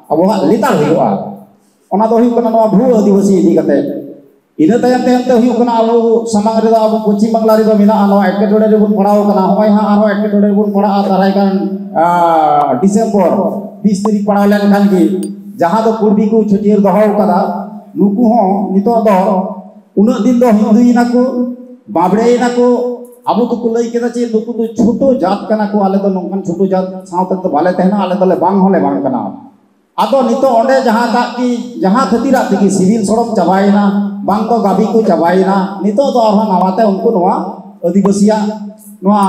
ᱟᱵᱚᱣᱟᱜ ᱞᱮᱛᱟᱲ ᱦᱩᱭᱩᱜᱼᱟ᱾ ᱚᱱᱟ ᱫᱚ ᱦᱩᱭᱩᱜ ᱠᱟᱱᱟ ᱱᱚᱣᱟ ᱵᱷᱩᱣᱟᱹ ᱟᱹᱫᱤᱵᱟᱹᱥᱤ ᱤᱫᱤ ᱠᱟᱛᱮ᱾ ᱤᱱᱟᱹ ᱛᱟᱭᱚᱢ ᱛᱟᱭᱚᱢ ᱛᱮ ᱦᱩᱭᱩᱜ ᱠᱟᱱᱟ ᱟᱵᱚ ᱥᱟᱢᱟᱝ ᱨᱮᱫᱚ ᱟᱵᱚ ᱯᱚᱪᱷᱤᱢ ᱵᱟᱝᱞᱟ ᱨᱮᱫᱚ ᱢᱮᱱᱟᱜᱼᱟ, ᱱᱚᱣᱟ ᱮᱴᱠᱮᱴᱚᱬᱮ ᱨᱮᱵᱚᱱ ᱯᱟᱲᱟᱣ ᱠᱟᱱᱟ᱾ ᱱᱚᱜᱼᱚᱭ ᱦᱟᱸᱜ ᱟᱨᱦᱚᱸ ᱮᱴᱠᱮᱴᱚᱬᱮ ᱨᱮᱵᱚᱱ ᱯᱟᱲᱟᱜᱼᱟ ᱫᱟᱨᱟᱭ ᱠᱟᱱ, ᱟ, ᱰᱤᱥᱮᱢᱵᱚᱨ ᱵᱤᱥ ᱛᱟᱹᱨᱤᱠᱷ ᱯᱟᱲᱟᱣ ᱞᱮᱱᱠᱷᱟᱱ ᱜᱮ, ᱡᱟᱦᱟᱸ ᱫᱚ ᱠᱩᱲᱵᱤ ᱠᱚ ᱪᱷᱟᱹᱴᱭᱟᱹᱨ ᱫᱚᱦᱚ ᱠᱟᱫᱟ, ᱱᱩᱠᱩ ᱦᱚᱸ ᱱᱤᱛᱚᱜ ᱫᱚ ᱩᱱᱟᱹᱜ ᱫᱤᱱ ᱫᱚ ᱦᱤᱱᱫᱩᱭᱮᱱᱟ ᱠᱚ, ᱵᱟᱸᱵᱽᱲᱮᱭᱮᱱᱟ ᱠᱚ, ᱟᱵᱚ ᱫᱚᱠᱚ ᱞᱟᱹᱭ ᱠᱮᱫᱟ ᱪᱮ ᱱᱩᱠᱩ ᱫᱚ ᱪᱷᱳᱴᱳ ᱡᱟᱛ ᱠᱟᱱᱟ ᱠᱚ, ᱟᱞᱮ ᱫᱚ ᱱᱚᱝᱠᱟᱱ ᱪᱷᱳᱴᱳ ᱡᱟᱛ ᱥᱟᱶ ᱛᱮᱫᱚ ᱵᱟᱞᱮ ᱛᱟᱦᱮᱱᱟ, ᱟᱞᱮ ᱫᱚᱞᱮ ᱵᱟᱝ ᱦᱚᱸᱞᱮ ᱵᱟᱝ ᱠᱟᱱᱟ᱾ ᱟᱫᱚ ᱱᱤᱛᱚᱜ ᱚᱸᱰᱮ ᱡᱟᱦᱟᱸᱴᱟᱜ ᱠᱤ, ᱡᱟᱦᱟᱸ ᱠᱷᱟᱹᱛᱤᱨᱟᱜ ᱛᱮᱜᱮ ᱥᱤᱵᱤᱞ ᱥᱚᱲᱚᱢ ᱪᱟᱵᱟᱭᱮᱱᱟ, ᱵᱟᱝ ᱫᱚ ᱜᱟᱹᱵᱤ ᱠᱚ ᱪᱟᱵᱟᱭᱮᱱᱟ, ᱱᱤᱛᱚᱜ ᱫᱚ ᱟᱨᱦᱚᱸ ᱱᱟᱣᱟᱛᱮ ᱩᱱᱠᱩ ᱱᱚᱣᱟ ᱟᱹᱫᱤᱵᱟᱹᱥᱤᱭᱟᱜ ᱱᱚᱣᱟ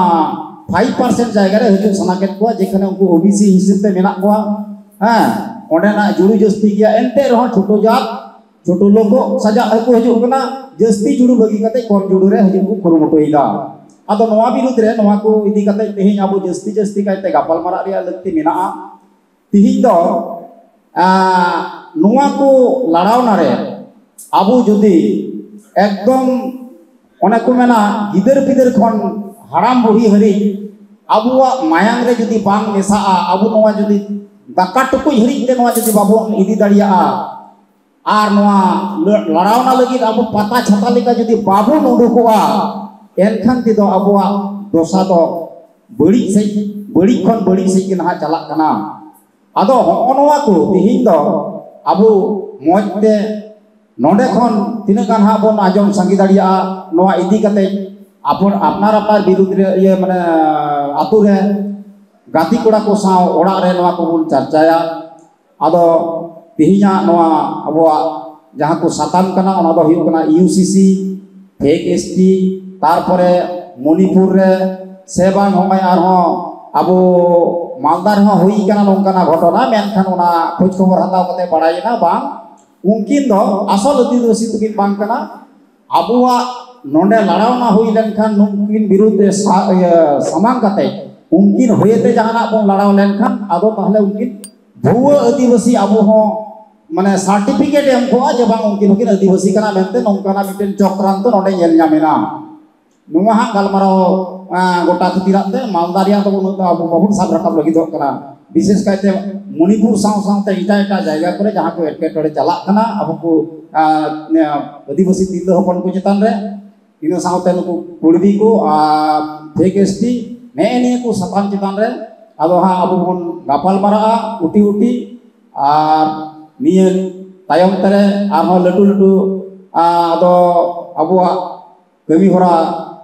ᱯᱷᱟᱭᱤᱵᱷ ᱯᱟᱨᱥᱮᱱᱴ ᱡᱟᱭᱜᱟ ᱨᱮ ᱦᱤᱡᱩᱜ ᱥᱟᱱᱟ ᱠᱮᱫ ᱠᱚᱣᱟ, ᱡᱮᱠᱷᱟᱱᱮ ᱩᱱᱠᱩ ᱳᱵᱤᱥᱤ ᱦᱤᱥᱟᱹᱵ ᱛᱮ ᱢᱮᱱᱟᱜ ᱠᱚᱣᱟ᱾ ᱦᱮᱸ, ᱚᱸᱰᱮᱱᱟᱜ ᱡᱩᱲᱩ ᱡᱟᱹᱥᱛᱤ ᱜᱮᱭᱟ, ᱮᱱᱛᱮ ᱨᱮᱦᱚᱸ ᱪᱷᱳᱴᱳ ᱡᱟᱛ ᱪᱷᱳᱴᱳ ᱞᱳᱠᱚ ᱥᱟᱡᱟᱜ ᱦᱚᱸᱠᱚ ᱦᱤᱡᱩᱜ ᱠᱟᱱᱟ, ᱡᱟᱹᱥᱛᱤ ᱡᱩᱲᱩ ᱵᱟᱹᱜᱤ ᱠᱟᱛᱮ ᱠᱚᱢ ᱡᱩᱲᱩ ᱨᱮ ᱦᱤᱡᱩᱜ ᱠᱚ ᱠᱩᱨᱩᱢᱩᱴᱩᱭᱮᱫᱟ᱾ ᱟᱫᱚ ᱱᱚᱣᱟ ᱵᱤᱨᱩᱫᱽ ᱨᱮ ᱱᱚᱣᱟ ᱠᱚ ᱤᱫᱤ ᱠᱟᱛᱮ ᱛᱮᱦᱮᱧ ᱟᱵᱚ ᱡᱟᱹᱥᱛᱤ ᱡᱟᱹᱥᱛᱤ ᱠᱟᱭᱛᱮ ᱜᱟᱯᱟᱞ ᱢᱟᱨᱟᱜ ᱨᱮᱭᱟᱜ ᱞᱟᱹᱠᱛᱤ ᱢᱮᱱᱟᱜᱼᱟ᱾ ᱛᱮᱦᱮᱧ ᱫᱚ ᱟᱸ, ᱱᱚᱣᱟ ᱠᱚ ᱞᱟᱲᱟᱣᱱᱟ ᱨᱮ ᱟᱵᱚ ᱡᱩᱫᱤ ᱮᱠᱫᱚᱢ, ᱚᱱᱮ ᱠᱚ ᱢᱮᱱᱟ, ᱜᱤᱫᱟᱹᱨ ᱯᱤᱫᱟᱹᱨ ᱠᱷᱚᱱ ᱦᱟᱲᱟᱢ ᱵᱩᱲᱦᱤ ᱦᱟᱹᱨᱤᱡ ᱟᱵᱚᱣᱟᱜ ᱢᱟᱭᱟᱝ ᱨᱮ ᱡᱩᱫᱤ ᱵᱟᱝ ᱢᱮᱥᱟᱜᱼᱟ, ᱟᱵᱚ ᱱᱚᱣᱟ ᱡᱩᱫᱤ ᱫᱟᱠᱟ ᱴᱩᱠᱩᱡ ᱦᱟᱹᱨᱤᱡ ᱛᱮ ᱱᱚᱣᱟ ᱡᱩᱫᱤ ᱵᱟᱵᱚᱱ ᱤᱫᱤ ᱫᱟᱲᱮᱭᱟᱜᱼᱟ, ᱟᱨ ᱱᱚᱣᱟ ᱞᱟᱲᱟᱣᱱᱟ ᱞᱟᱹᱜᱤᱫ ᱟᱵᱚ ᱯᱟᱛᱟ ᱪᱷᱟᱛᱟ ᱞᱮᱠᱟ ᱡᱩᱫᱤ ᱵᱟᱵᱚᱱ ᱩᱰᱩᱠᱚᱜᱼᱟ, ᱮᱱᱠᱷᱟᱱ ᱛᱮᱫᱚ ᱟᱵᱚᱣᱟᱜ ᱫᱚᱥᱟ ᱫᱚ ᱵᱟᱹᱲᱤᱡ ᱥᱮᱫ, ᱵᱟᱹᱲᱤᱡ ᱠᱷᱚᱱ ᱵᱟᱹᱲᱤᱡ ᱥᱮᱫ ᱜᱮ ᱱᱟᱦᱟᱜ ᱪᱟᱞᱟᱜ ᱠᱟᱱᱟ᱾ ᱟᱫᱚ ᱦᱚᱸᱜᱼᱚ ᱱᱚᱣᱟ ᱠᱚ ᱛᱮᱦᱮᱧ ᱫᱚ ᱟᱵᱚ ᱢᱚᱡᱽ ᱛᱮ ᱱᱚᱰᱮ ᱠᱷᱚᱱ ᱛᱤᱱᱟᱹᱜ ᱜᱟᱱ ᱦᱟᱸᱜ ᱵᱚᱱ ᱟᱸᱡᱚᱢ ᱥᱟᱸᱜᱮ ᱫᱟᱲᱮᱭᱟᱜᱼᱟ, ᱱᱚᱣᱟ ᱤᱫᱤ ᱠᱟᱛᱮ ᱟᱯᱚᱱ-, ᱟᱯᱱᱟᱨ ᱟᱯᱱᱟᱨ ᱵᱤᱨᱩᱫᱽ ᱨᱮ, ᱤᱭᱟᱹ, ᱢᱟᱱᱮ, ᱟᱛᱳ ᱨᱮ ᱜᱟᱛᱮ ᱠᱚᱲᱟ ᱠᱚ ᱥᱟᱶ ᱚᱲᱟᱜ ᱨᱮ ᱱᱚᱣᱟ ᱠᱚᱵᱚᱱ ᱪᱟᱨᱪᱟᱭᱟ᱾ ᱟᱫᱚ ᱛᱮᱦᱮᱧᱟᱜ ᱱᱚᱣᱟ ᱟᱵᱚᱣᱟᱜ ᱡᱟᱦᱟᱸ ᱠᱚ ᱥᱟᱛᱟᱢ ᱠᱟᱱᱟ, ᱚᱱᱟ ᱫᱚ ᱦᱩᱭᱩᱜ ᱠᱟᱱᱟ ᱤᱭᱩ ᱥᱤ ᱥᱤ, ᱯᱷᱮᱠ ᱮᱥ ᱴᱤ, ᱛᱟᱨᱯᱚᱨᱮ ᱢᱚᱱᱤᱯᱩᱨ ᱨᱮ ᱥᱮ ᱵᱟᱝ ᱦᱚᱸᱜᱼᱚᱭ ᱟᱨᱦᱚᱸ ᱟᱵᱚ ᱢᱟᱞᱫᱟ ᱨᱮᱦᱚᱸ ᱦᱩᱭ ᱠᱟᱱᱟ ᱱᱚᱝᱠᱟᱱᱟᱜ ᱜᱷᱚᱴᱚᱱᱟ, ᱢᱮᱱᱠᱷᱟᱱ ᱚᱱᱟ ᱠᱷᱳᱡᱽ ᱠᱷᱚᱵᱚᱨ ᱦᱟᱛᱟᱣ ᱠᱟᱛᱮ ᱵᱟᱲᱟᱭᱮᱱᱟ ᱵᱟᱝ ᱩᱱᱠᱤᱱ ᱫᱚ ᱟᱥᱚᱞ ᱟᱹᱫᱤᱵᱟᱹᱥᱤ ᱫᱚᱠᱤᱱ ᱵᱟᱝ ᱠᱟᱱᱟ᱾ ᱟᱵᱚᱣᱟᱜ ᱱᱚᱰᱮ ᱞᱟᱲᱟᱣᱱᱟ ᱦᱩᱭ ᱞᱮᱱᱠᱷᱟᱱ ᱱᱩᱠᱤᱱ ᱵᱤᱨᱩᱫᱽ ᱨᱮ ᱥᱟ-, ᱤᱭᱟᱹ, ᱥᱟᱢᱟᱝ ᱠᱟᱛᱮ ᱩᱱᱠᱤᱱ ᱦᱚᱭᱮᱛᱮ ᱡᱟᱦᱟᱱᱟᱜ ᱵᱚᱱ ᱞᱟᱲᱟᱣ ᱞᱮᱱᱠᱷᱟᱱ ᱟᱫᱚ ᱛᱟᱦᱞᱮ ᱩᱱᱠᱤᱱ ᱵᱷᱩᱣᱟᱹ ᱟᱹᱫᱤᱵᱟᱹᱥᱤ ᱟᱵᱚ ᱦᱚᱸ, ᱢᱟᱱᱮ, ᱥᱟᱨᱴᱤᱯᱷᱤᱠᱮᱴ ᱮᱢ ᱠᱚᱜᱼᱟ ᱡᱮ ᱵᱟᱝ ᱩᱱᱠᱤᱱ ᱦᱚᱸᱠᱤᱱ ᱟᱹᱫᱤᱵᱟᱹᱥᱤ ᱠᱟᱱᱟ ᱢᱮᱱᱛᱮ, ᱱᱚᱝᱠᱟᱱᱟᱜ ᱢᱤᱫᱴᱮᱱ ᱪᱚᱠᱨᱟᱱᱛᱚ ᱱᱚᱰᱮ ᱧᱮᱞ ᱧᱟᱢ ᱮᱱᱟ᱾ ᱱᱚᱣᱟ ᱦᱟᱸᱜ ᱜᱟᱞᱢᱟᱨᱟᱣ, ᱟᱸ, ᱜᱚᱴᱟ ᱠᱷᱟᱹᱛᱤᱨᱟᱜ ᱛᱮ ᱢᱟᱞᱫᱟ ᱨᱮᱭᱟᱜ ᱫᱚ ᱩᱱᱟᱹᱜ ᱫᱚ ᱟᱵᱚ ᱵᱟᱵᱚᱱ ᱥᱟᱵ ᱨᱟᱠᱟᱵ ᱞᱟᱹᱜᱤᱫᱚᱜ ᱠᱟᱱᱟ᱾ ᱵᱤᱥᱮᱥ ᱠᱟᱭᱛᱮ ᱢᱚᱱᱤᱯᱩᱨ ᱥᱟᱶ ᱥᱟᱶᱛᱮ ᱮᱴᱟᱜ ᱮᱴᱟᱜ ᱡᱟᱭᱜᱟ ᱠᱚᱨᱮ ᱡᱟᱦᱟᱸ ᱠᱚ ᱮᱴᱠᱮᱴᱚᱬᱮ ᱪᱟᱞᱟᱜ ᱠᱟᱱᱟ ᱟᱵᱚ ᱠᱚ, ᱟᱸ, ᱟᱹᱫᱤᱵᱟᱹᱥᱤ ᱛᱤᱨᱞᱟᱹ ᱦᱚᱯᱚᱱ ᱠᱚ ᱪᱮᱛᱟᱱ ᱨᱮ, ᱤᱱᱟᱹ ᱥᱟᱶᱛᱮ ᱱᱩᱠᱩ ᱠᱩᱲᱵᱤ ᱠᱚ ᱟᱨ ᱯᱷᱮᱠ ᱮᱥ ᱴᱤ, ᱱᱮᱜᱼᱮ ᱱᱤᱭᱟᱹ ᱠᱚ ᱥᱟᱛᱟᱢ ᱪᱮᱛᱟᱱ ᱨᱮ ᱟᱫᱚ ᱦᱟᱸᱜ ᱟᱵᱚ ᱵᱚᱱ ᱜᱟᱯᱟᱞ ᱢᱟᱨᱟᱜᱼᱟ ᱩᱴᱤ ᱩᱴᱤ᱾ ᱟᱨ ᱱᱤᱭᱟᱹ ᱛᱟᱭᱚᱢ ᱛᱮᱨᱮ ᱟᱨᱦᱚᱸ ᱞᱟᱹᱴᱩ ᱞᱟᱹᱴᱩ, ᱟ, ᱟᱫᱚ ᱟᱵᱚᱣᱟᱜ ᱠᱟᱹᱢᱤ ᱦᱚᱨᱟ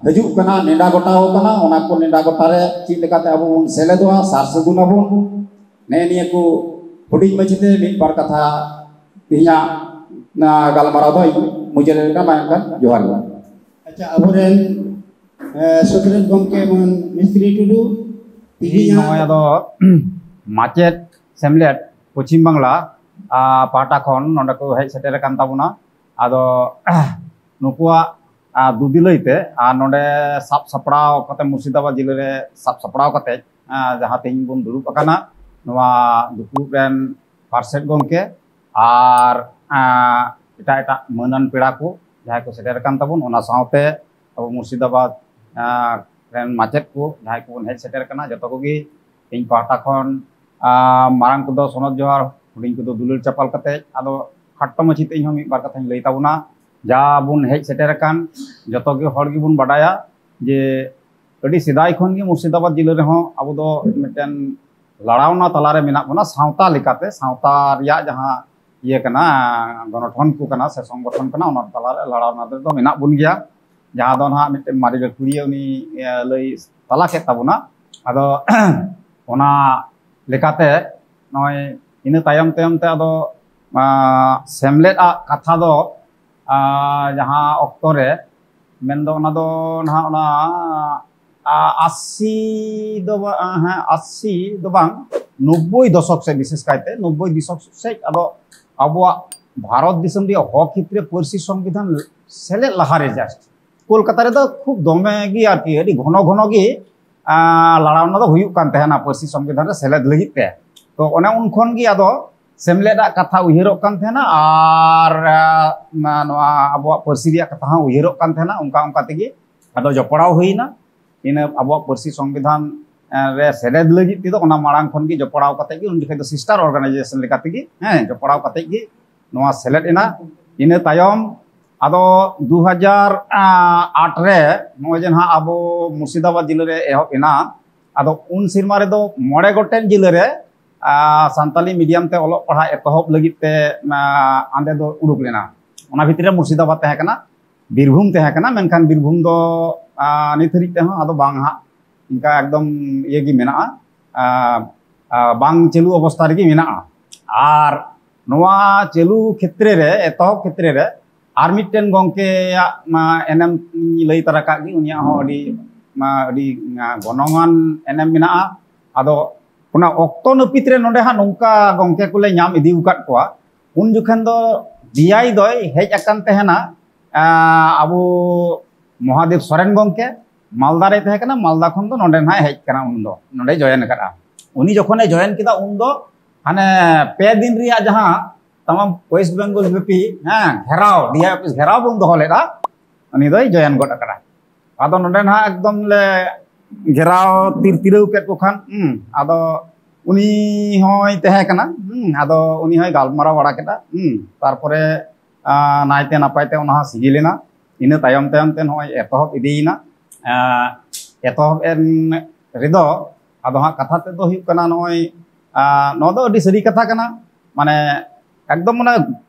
ᱦᱤᱡᱩᱜ ᱠᱟᱱᱟ, ᱱᱮᱰᱟ ᱜᱚᱴᱟᱣ ᱠᱟᱱᱟ, ᱚᱱᱟ ᱠᱚ ᱱᱮᱰᱟ ᱜᱚᱴᱟ ᱨᱮ ᱪᱮᱫ ᱞᱮᱠᱟᱛᱮ ᱟᱵᱚ ᱵᱚᱱ ᱥᱮᱞᱮᱫᱚᱜᱼᱟ, ᱥᱟᱨ ᱥᱟᱹᱜᱩᱱ ᱟᱵᱚᱱ, ᱱᱮᱜᱼᱮ ᱱᱤᱭᱟᱹ ᱠᱚ ᱦᱩᱰᱤᱧ ᱢᱟᱪᱷᱟᱛᱮ ᱢᱤᱫ ᱵᱟᱨ ᱠᱟᱛᱷᱟ ᱛᱮᱦᱮᱧᱟᱜ ᱱᱚᱣᱟ ᱜᱟᱞᱢᱟᱨᱟᱣ ᱫᱚ ᱢᱩᱪᱟᱹᱫ ᱞᱮᱱ ᱠᱷᱟᱱ ᱢᱟ ᱮᱱᱠᱷᱟᱱ ᱡᱚᱦᱟᱨ ᱜᱮ᱾ ᱟᱪᱪᱷᱟ, ᱟᱵᱚᱨᱮᱱ, ᱮ, ᱥᱩᱛᱨᱮᱛ ᱜᱚᱢᱠᱮ ᱢᱟᱱ ᱢᱤᱥᱛᱨᱤ ᱴᱩᱰᱩ, ᱛᱮᱦᱮᱧ ᱛᱮᱦᱮᱧᱟᱜ ᱱᱚᱜᱼᱚᱭ ᱟᱫᱚ ᱢᱟᱪᱮᱫ ᱥᱮᱢᱞᱮᱫ ᱯᱚᱪᱷᱤᱢ ᱵᱟᱝᱞᱟ ᱟᱨ ᱯᱟᱦᱴᱟ ᱠᱷᱚᱱ ᱱᱚᱰᱮ ᱠᱚ ᱦᱮᱡ ᱥᱮᱴᱮᱨ ᱟᱠᱟᱱ ᱛᱟᱵᱚᱱᱟ᱾ ᱟᱫᱚ ᱱᱩᱠᱩᱣᱟᱜ ᱟᱨ ᱫᱩᱫᱤᱞᱟᱹᱭ ᱛᱮ ᱟᱨ ᱱᱚᱰᱮ ᱥᱟᱵ ᱥᱟᱯᱲᱟᱣ ᱠᱟᱛᱮ, ᱢᱩᱨᱥᱤᱫᱟᱵᱟᱫᱽ ᱡᱤᱞᱟᱹ ᱨᱮ ᱥᱟᱵ ᱥᱟᱯᱲᱟᱣ ᱠᱟᱛᱮ, ᱟᱨ ᱡᱟᱦᱟᱸ ᱛᱮᱦᱮᱧ ᱵᱚᱱ ᱫᱩᱲᱩᱵ ᱟᱠᱟᱱᱟ, ᱱᱚᱣᱟ ᱫᱩᱯᱲᱩᱵ ᱨᱮᱱ ᱯᱟᱨᱥᱮᱛ ᱜᱚᱢᱠᱮ ᱟᱨ ᱟᱨ ᱮᱴᱟᱜ ᱮᱴᱟᱜ ᱢᱟᱹᱱᱟᱱ ᱯᱮᱲᱟ ᱠᱚ ᱡᱟᱦᱟᱸᱭ ᱠᱚ ᱥᱮᱴᱮᱨ ᱟᱠᱟᱱ ᱛᱟᱵᱚᱱ, ᱚᱱᱟ ᱥᱟᱶᱛᱮ ᱟᱵᱚ ᱢᱩᱨᱥᱤᱫᱟᱵᱟᱫᱽ ᱟᱨ ᱨᱮᱱ ᱢᱟᱪᱮᱫ ᱠᱚ ᱡᱟᱦᱟᱸᱭ ᱠᱚᱵᱚᱱ ᱦᱮᱡ ᱥᱮᱴᱮᱨ ᱟᱠᱟᱱᱟ, ᱡᱚᱛᱚ ᱠᱚᱜᱮ ᱤᱧ ᱯᱟᱦᱴᱟ ᱠᱷᱚᱱ ᱟᱨ ᱢᱟᱨᱟᱝ ᱠᱚᱫᱚ ᱥᱚᱱᱚᱛ ᱡᱚᱦᱟᱨ, ᱦᱩᱰᱤᱧ ᱠᱚᱫᱚ ᱫᱩᱞᱟᱹᱲ ᱪᱟᱯᱟᱞ ᱠᱟᱛᱮ᱾ ᱟᱫᱚ ᱠᱷᱟᱴᱚ ᱢᱟᱪᱷᱤ ᱛᱮ ᱤᱧ ᱦᱚᱸ ᱢᱤᱫ ᱵᱟᱨ ᱠᱟᱛᱷᱟᱧ ᱞᱟᱹᱭ ᱛᱟᱵᱚᱱᱟ᱾ ᱡᱟ ᱵᱚᱱ ᱦᱮᱡ ᱥᱮᱴᱮᱨ ᱟᱠᱟᱱ, ᱡᱚᱛᱚ ᱜᱮ ᱦᱚᱲ ᱜᱮᱵᱚᱱ ᱵᱟᱰᱟᱭᱟ ᱡᱮ ᱟᱹᱰᱤ ᱥᱮᱫᱟᱭ ᱠᱷᱚᱱ ᱜᱮ ᱢᱩᱨᱥᱤᱫᱟᱵᱟᱫᱽ ᱡᱤᱞᱟᱹ ᱨᱮᱦᱚᱸ ᱟᱵᱚ ᱫᱚ ᱢᱤᱫᱴᱮᱱ ᱞᱟᱲᱟᱣᱱᱟ ᱛᱟᱞᱟᱨᱮ ᱢᱮᱱᱟᱜ ᱵᱚᱱᱟ᱾ ᱥᱟᱶᱛᱟ ᱞᱮᱠᱟᱛᱮ, ᱥᱟᱶᱛᱟ ᱨᱮᱭᱟᱜ ᱡᱟᱦᱟᱸ ᱤᱭᱟᱹ ᱠᱟᱱᱟ, ᱜᱚᱱᱚᱴᱷᱚᱱ ᱠᱚ ᱠᱟᱱᱟ, ᱥᱮ ᱥᱚᱝᱜᱚᱴᱷᱚᱱ ᱠᱟᱱᱟ, ᱚᱱᱟ ᱛᱟᱞᱟᱨᱮ ᱞᱟᱲᱟᱣᱱᱟ ᱨᱮᱫᱚ ᱢᱮᱱᱟᱜ ᱵᱚᱱ ᱜᱮᱭᱟ᱾ ᱡᱟᱦᱟᱸ ᱫᱚ ᱱᱟᱦᱟᱜ ᱢᱤᱫᱴᱮᱱ ᱢᱟᱨᱮ ᱜᱟᱹᱠᱷᱩᱲᱤᱭᱟᱹ ᱩᱱᱤ, ᱮ, ᱞᱟᱹᱭ ᱛᱟᱞᱟ ᱠᱮᱫ ᱛᱟᱵᱚᱱᱟ᱾ ᱟᱫᱚ ᱚᱱᱟ ᱞᱮᱠᱟᱛᱮ ᱱᱚᱜᱼᱚᱭ ᱤᱱᱟᱹ ᱛᱟᱭᱚᱢ ᱛᱟᱭᱚᱢ ᱛᱮ ᱟᱫᱚ, ᱟ, ᱥᱮᱢᱞᱮᱫ ᱟᱜ ᱠᱟᱛᱷᱟ ᱫᱚ, ᱟ, ᱡᱟᱦᱟᱸ ᱚᱠᱛᱚ ᱨᱮ ᱢᱮᱱᱫᱚ ᱚᱱᱟ ᱫᱚ ᱱᱟᱦᱟᱜ ᱚᱱᱟ, ᱟ, ᱟᱥᱤ ᱫᱚ ᱵᱟ-, ᱟ, ᱦᱮᱸ, ᱟᱥᱤ ᱫᱚ ᱵᱟᱝ, ᱱᱚᱵᱵᱳᱭ ᱫᱚᱥᱚᱠ ᱥᱮᱫ, ᱵᱤᱥᱮᱥ ᱠᱟᱭᱛᱮ ᱱᱚᱵᱵᱳᱭ ᱫᱚᱥᱚᱠ ᱥᱮᱫ ᱟᱫᱚ ᱟᱵᱚᱣᱟᱜ ᱵᱷᱟᱨᱚᱛ ᱫᱤᱥᱚᱢ ᱨᱮᱭᱟᱜ ᱦᱚᱠ ᱦᱤᱛ ᱨᱮ ᱯᱟᱹᱨᱥᱤ ᱥᱚᱝᱵᱤᱫᱷᱟᱱ ᱥᱮᱞᱮᱫ ᱞᱟᱦᱟᱨᱮ just ᱠᱳᱞᱠᱟᱛᱟ ᱨᱮᱫᱚ ᱠᱷᱩᱵ ᱫᱚᱢᱮ ᱜᱮ ᱟᱨᱠᱤ ᱟᱹᱰᱤ ᱜᱷᱚᱱᱚ ᱜᱷᱚᱱᱚ ᱜᱮ, ᱟ, ᱞᱟᱲᱟᱣᱱᱟ ᱫᱚ ᱦᱩᱭᱩᱜ ᱠᱟᱱ ᱛᱟᱦᱮᱱᱟ ᱯᱟᱹᱨᱥᱤ ᱥᱚᱝᱵᱤᱫᱷᱟᱱ ᱨᱮ ᱥᱮᱞᱮᱫ ᱞᱟᱹᱜᱤᱫ ᱛᱮ᱾ ᱛᱚ ᱚᱱᱮ ᱩᱱ ᱠᱷᱚᱱ ᱜᱮ ᱟᱫᱚ ᱥᱮᱢᱞᱮᱫ ᱟᱜ ᱠᱟᱛᱷᱟ ᱩᱭᱦᱟᱹᱨᱚᱜ ᱠᱟᱱ ᱛᱟᱦᱮᱱᱟ ᱟᱨ, ᱟ, ᱱᱚᱣᱟ ᱟᱵᱚᱣᱟᱜ ᱯᱟᱹᱨᱥᱤ ᱨᱮᱭᱟᱜ ᱠᱟᱛᱷᱟ ᱦᱚᱸ ᱩᱭᱦᱟᱹᱨᱚᱜ ᱠᱟᱱ ᱛᱟᱦᱮᱱᱟ᱾ ᱚᱱᱠᱟ ᱚᱱᱠᱟ ᱛᱮᱜᱮ ᱟᱫᱚ ᱡᱚᱯᱲᱟᱣ ᱦᱩᱭᱱᱟ᱾ ᱤᱱᱟᱹ ᱟᱵᱚᱣᱟᱜ ᱯᱟᱹᱨᱥᱤ ᱥᱚᱝᱵᱤᱫᱷᱟᱱ, ᱮ, ᱨᱮ ᱥᱮᱞᱮᱫ ᱞᱟᱹᱜᱤᱫ ᱛᱮᱫᱚ ᱚᱱᱟ ᱢᱟᱲᱟᱝ ᱠᱷᱚᱱ ᱜᱮ ᱡᱚᱯᱲᱟᱣ ᱠᱟᱛᱮ ᱜᱮ, ᱩᱱ ᱡᱚᱠᱷᱚᱱ ᱫᱚ sister organization ᱞᱮᱠᱟ ᱛᱮᱜᱮ, ᱦᱮᱸ, ᱡᱚᱯᱲᱟᱣ ᱠᱟᱛᱮ ᱜᱮ ᱱᱚᱣᱟ ᱥᱮᱞᱮᱫ ᱮᱱᱟ᱾ ᱤᱱᱟᱹ ᱛᱟᱭᱚᱢ ᱟᱫᱚ ᱫᱩ ᱦᱟᱡᱟᱨ ᱟᱴ ᱨᱮ ᱱᱚᱜᱼᱚᱭ ᱡᱮ ᱱᱟᱦᱟᱜ ᱟᱵᱚ ᱢᱩᱨᱥᱤᱫᱟᱵᱟᱫᱽ ᱡᱤᱞᱟᱹ ᱨᱮ ᱮᱦᱚᱵ ᱮᱱᱟ, ᱟᱫᱚ ᱩᱱ ᱥᱮᱨᱢᱟ ᱨᱮᱫᱚ ᱢᱚᱬᱮ ᱜᱚᱴᱮᱱ ᱡᱤᱞᱟᱹ ᱨᱮ, ᱟ, ᱥᱟᱱᱛᱟᱞᱤ medium ᱛᱮ ᱚᱞᱚᱜ ᱯᱟᱲᱦᱟᱜ ᱮᱛᱚᱦᱚᱵ ᱞᱟᱹᱜᱤᱫ ᱛᱮ, ᱟ, ᱟᱸᱫᱮ ᱫᱚ ᱩᱰᱩᱠ ᱞᱮᱱᱟ᱾ ᱚᱱᱟ ᱵᱷᱤᱛᱨᱤ ᱨᱮ ᱢᱩᱨᱥᱤᱫᱟᱵᱟᱫᱽ ᱛᱟᱦᱮᱸ ᱠᱟᱱᱟ, ᱵᱤᱨᱵᱷᱩᱢ ᱛᱟᱦᱮᱸ ᱠᱟᱱᱟ, ᱢᱮᱱᱠᱷᱟᱱ ᱵᱤᱨᱵᱷᱩᱢ ᱫᱚ, ᱟ, ᱱᱤᱛ ᱦᱟᱹᱨᱤᱡ ᱛᱮᱦᱚᱸ ᱟᱫᱚ ᱵᱟᱝ ᱦᱟᱸᱜ ᱤᱱᱠᱟ ᱮᱠᱫᱚᱢ ᱤᱭᱟᱹ ᱜᱮ ᱢᱮᱱᱟᱜᱼᱟ, ᱟ, ᱟ, ᱵᱟᱝ ᱪᱟᱹᱞᱩ ᱚᱵᱚᱥᱛᱟ ᱨᱮᱜᱮ ᱢᱮᱱᱟᱜᱼᱟ᱾ ᱟᱨ ᱱᱚᱣᱟ ᱪᱟᱹᱞᱩ ᱠᱷᱮᱛᱨᱮ ᱨᱮ, ᱮᱛᱚᱦᱚᱵ ᱠᱷᱮᱛᱨᱮ ᱨᱮ ᱟᱨ ᱢᱤᱫᱴᱮᱱ ᱜᱚᱢᱠᱮᱭᱟᱜ ᱢᱟ ᱮᱱᱮᱢ ᱤᱧ ᱞᱟᱹᱭ ᱛᱟᱨᱟ ᱠᱟᱜ ᱜᱮ, ᱩᱱᱤᱭᱟᱜ ᱦᱚᱸ ᱟᱹᱰᱤ, ᱢᱟ ᱟᱹᱰᱤ, ᱟ, ᱜᱚᱱᱚᱝᱟᱱ ᱮᱱᱮᱢ ᱢᱮᱱᱟᱜᱼᱟ᱾ ᱟᱫᱚ ᱚᱱᱟ ᱚᱠᱛᱚ ᱱᱟᱹᱯᱤᱛ ᱨᱮ ᱱᱚᱰᱮ ᱦᱟᱸᱜ ᱱᱚᱝᱠᱟ ᱜᱚᱢᱠᱮ ᱠᱚᱞᱮ ᱧᱟᱢ ᱤᱫᱤ ᱟᱠᱟᱫ ᱠᱚᱣᱟ᱾ ᱩᱱ ᱡᱚᱠᱷᱚᱱ ᱫᱚ ᱰᱤ ᱟᱭ ᱫᱚᱭ ᱦᱮᱡ ᱟᱠᱟᱱ ᱛᱟᱦᱮᱱᱟ, ᱟᱵᱚ ᱢᱚᱦᱟᱫᱮᱵ ᱥᱚᱨᱮᱱ ᱜᱚᱢᱠᱮ ᱢᱟᱞᱫᱟ ᱨᱮ ᱛᱟᱦᱮᱸ ᱠᱟᱱᱟ, ᱢᱟᱞᱫᱟ ᱠᱷᱚᱱ ᱫᱚ ᱱᱚᱰᱮ ᱱᱟᱦᱟᱜ ᱦᱮᱡ ᱠᱟᱱᱟ᱾ ᱩᱱ ᱫᱚ ᱱᱚᱰᱮ ᱡᱚᱭᱮᱱ ᱟᱠᱟᱫᱼᱟ᱾ ᱩᱱᱤ ᱡᱚᱠᱷᱚᱱᱮ ᱡᱚᱭᱮᱱ ᱠᱮᱫᱟ, ᱩᱱ ᱫᱚ ᱦᱟᱱᱮ ᱯᱮ ᱫᱤᱱ ᱨᱮᱭᱟᱜ ᱡᱟᱦᱟᱸ ᱛᱟᱢᱟᱢ ᱳᱭᱮᱥᱴ ᱵᱮᱝᱜᱚᱞ ᱵᱮᱯᱤ, ᱦᱮᱸ, ᱜᱷᱮᱨᱟᱣ, ᱰᱤ ᱟᱭ ᱚᱯᱷᱤᱥ ᱜᱷᱮᱨᱟᱣ ᱵᱚᱱ ᱫᱚᱦᱚ ᱞᱮᱫᱟ᱾ ᱩᱱᱤ ᱫᱚᱭ ᱡᱚᱭᱮᱱ ᱜᱚᱫ ᱟᱠᱟᱫᱟ᱾ ᱟᱫᱚ ᱱᱚᱰᱮ ᱱᱟᱦᱟᱜ ᱮᱠᱫᱚᱢ ᱞᱮ ᱜᱷᱮᱨᱟᱣ ᱛᱤᱨ ᱛᱤᱨᱟᱹᱣ ᱠᱮᱫ ᱠᱚ ᱠᱷᱟᱱ, ᱦᱩᱸ, ᱟᱫᱚ ᱩᱱᱤ ᱦᱚᱸᱭ ᱛᱟᱦᱮᱸ ᱠᱟᱱᱟ᱾ ᱦᱩᱸ, ᱟᱫᱚ ᱩᱱᱤ ᱦᱚᱸᱭ ᱜᱟᱞᱢᱟᱨᱟᱣ ᱵᱟᱲᱟ ᱠᱮᱫᱟ᱾ ᱦᱩᱸ, ᱛᱟᱨᱯᱚᱨᱮ ᱟᱸ, ᱱᱟᱭᱛᱮ ᱱᱟᱯᱟᱭ ᱛᱮ ᱚᱱᱟ ᱦᱚᱸ ᱥᱤᱜᱤᱞ ᱮᱱᱟ᱾ ᱤᱱᱟᱹ ᱛᱟᱭᱚᱢ ᱛᱟᱭᱚᱢ ᱛᱮ ᱱᱚᱜᱼᱚᱭ ᱮᱛᱚᱦᱚᱵ ᱤᱫᱤᱭᱮᱱᱟ᱾ ᱟᱸ, ᱮᱛᱚᱦᱚᱵ ᱮᱱ ᱨᱮᱫᱚ ᱟᱫᱚ ᱦᱟᱸᱜ ᱠᱟᱛᱷᱟ ᱛᱮᱫ ᱫᱚ ᱦᱩᱭᱩᱜ ᱠᱟᱱᱟ, ᱱᱚᱜᱼᱚᱭ, ᱟᱸ, ᱱᱚᱣᱟ ᱫᱚ ᱟᱹᱰᱤ ᱥᱟᱹᱨᱤ ᱠᱟᱛᱷᱟ ᱠᱟᱱᱟ᱾ ᱢᱟᱱᱮ ᱮᱠᱫᱚᱢ ᱚᱱᱟ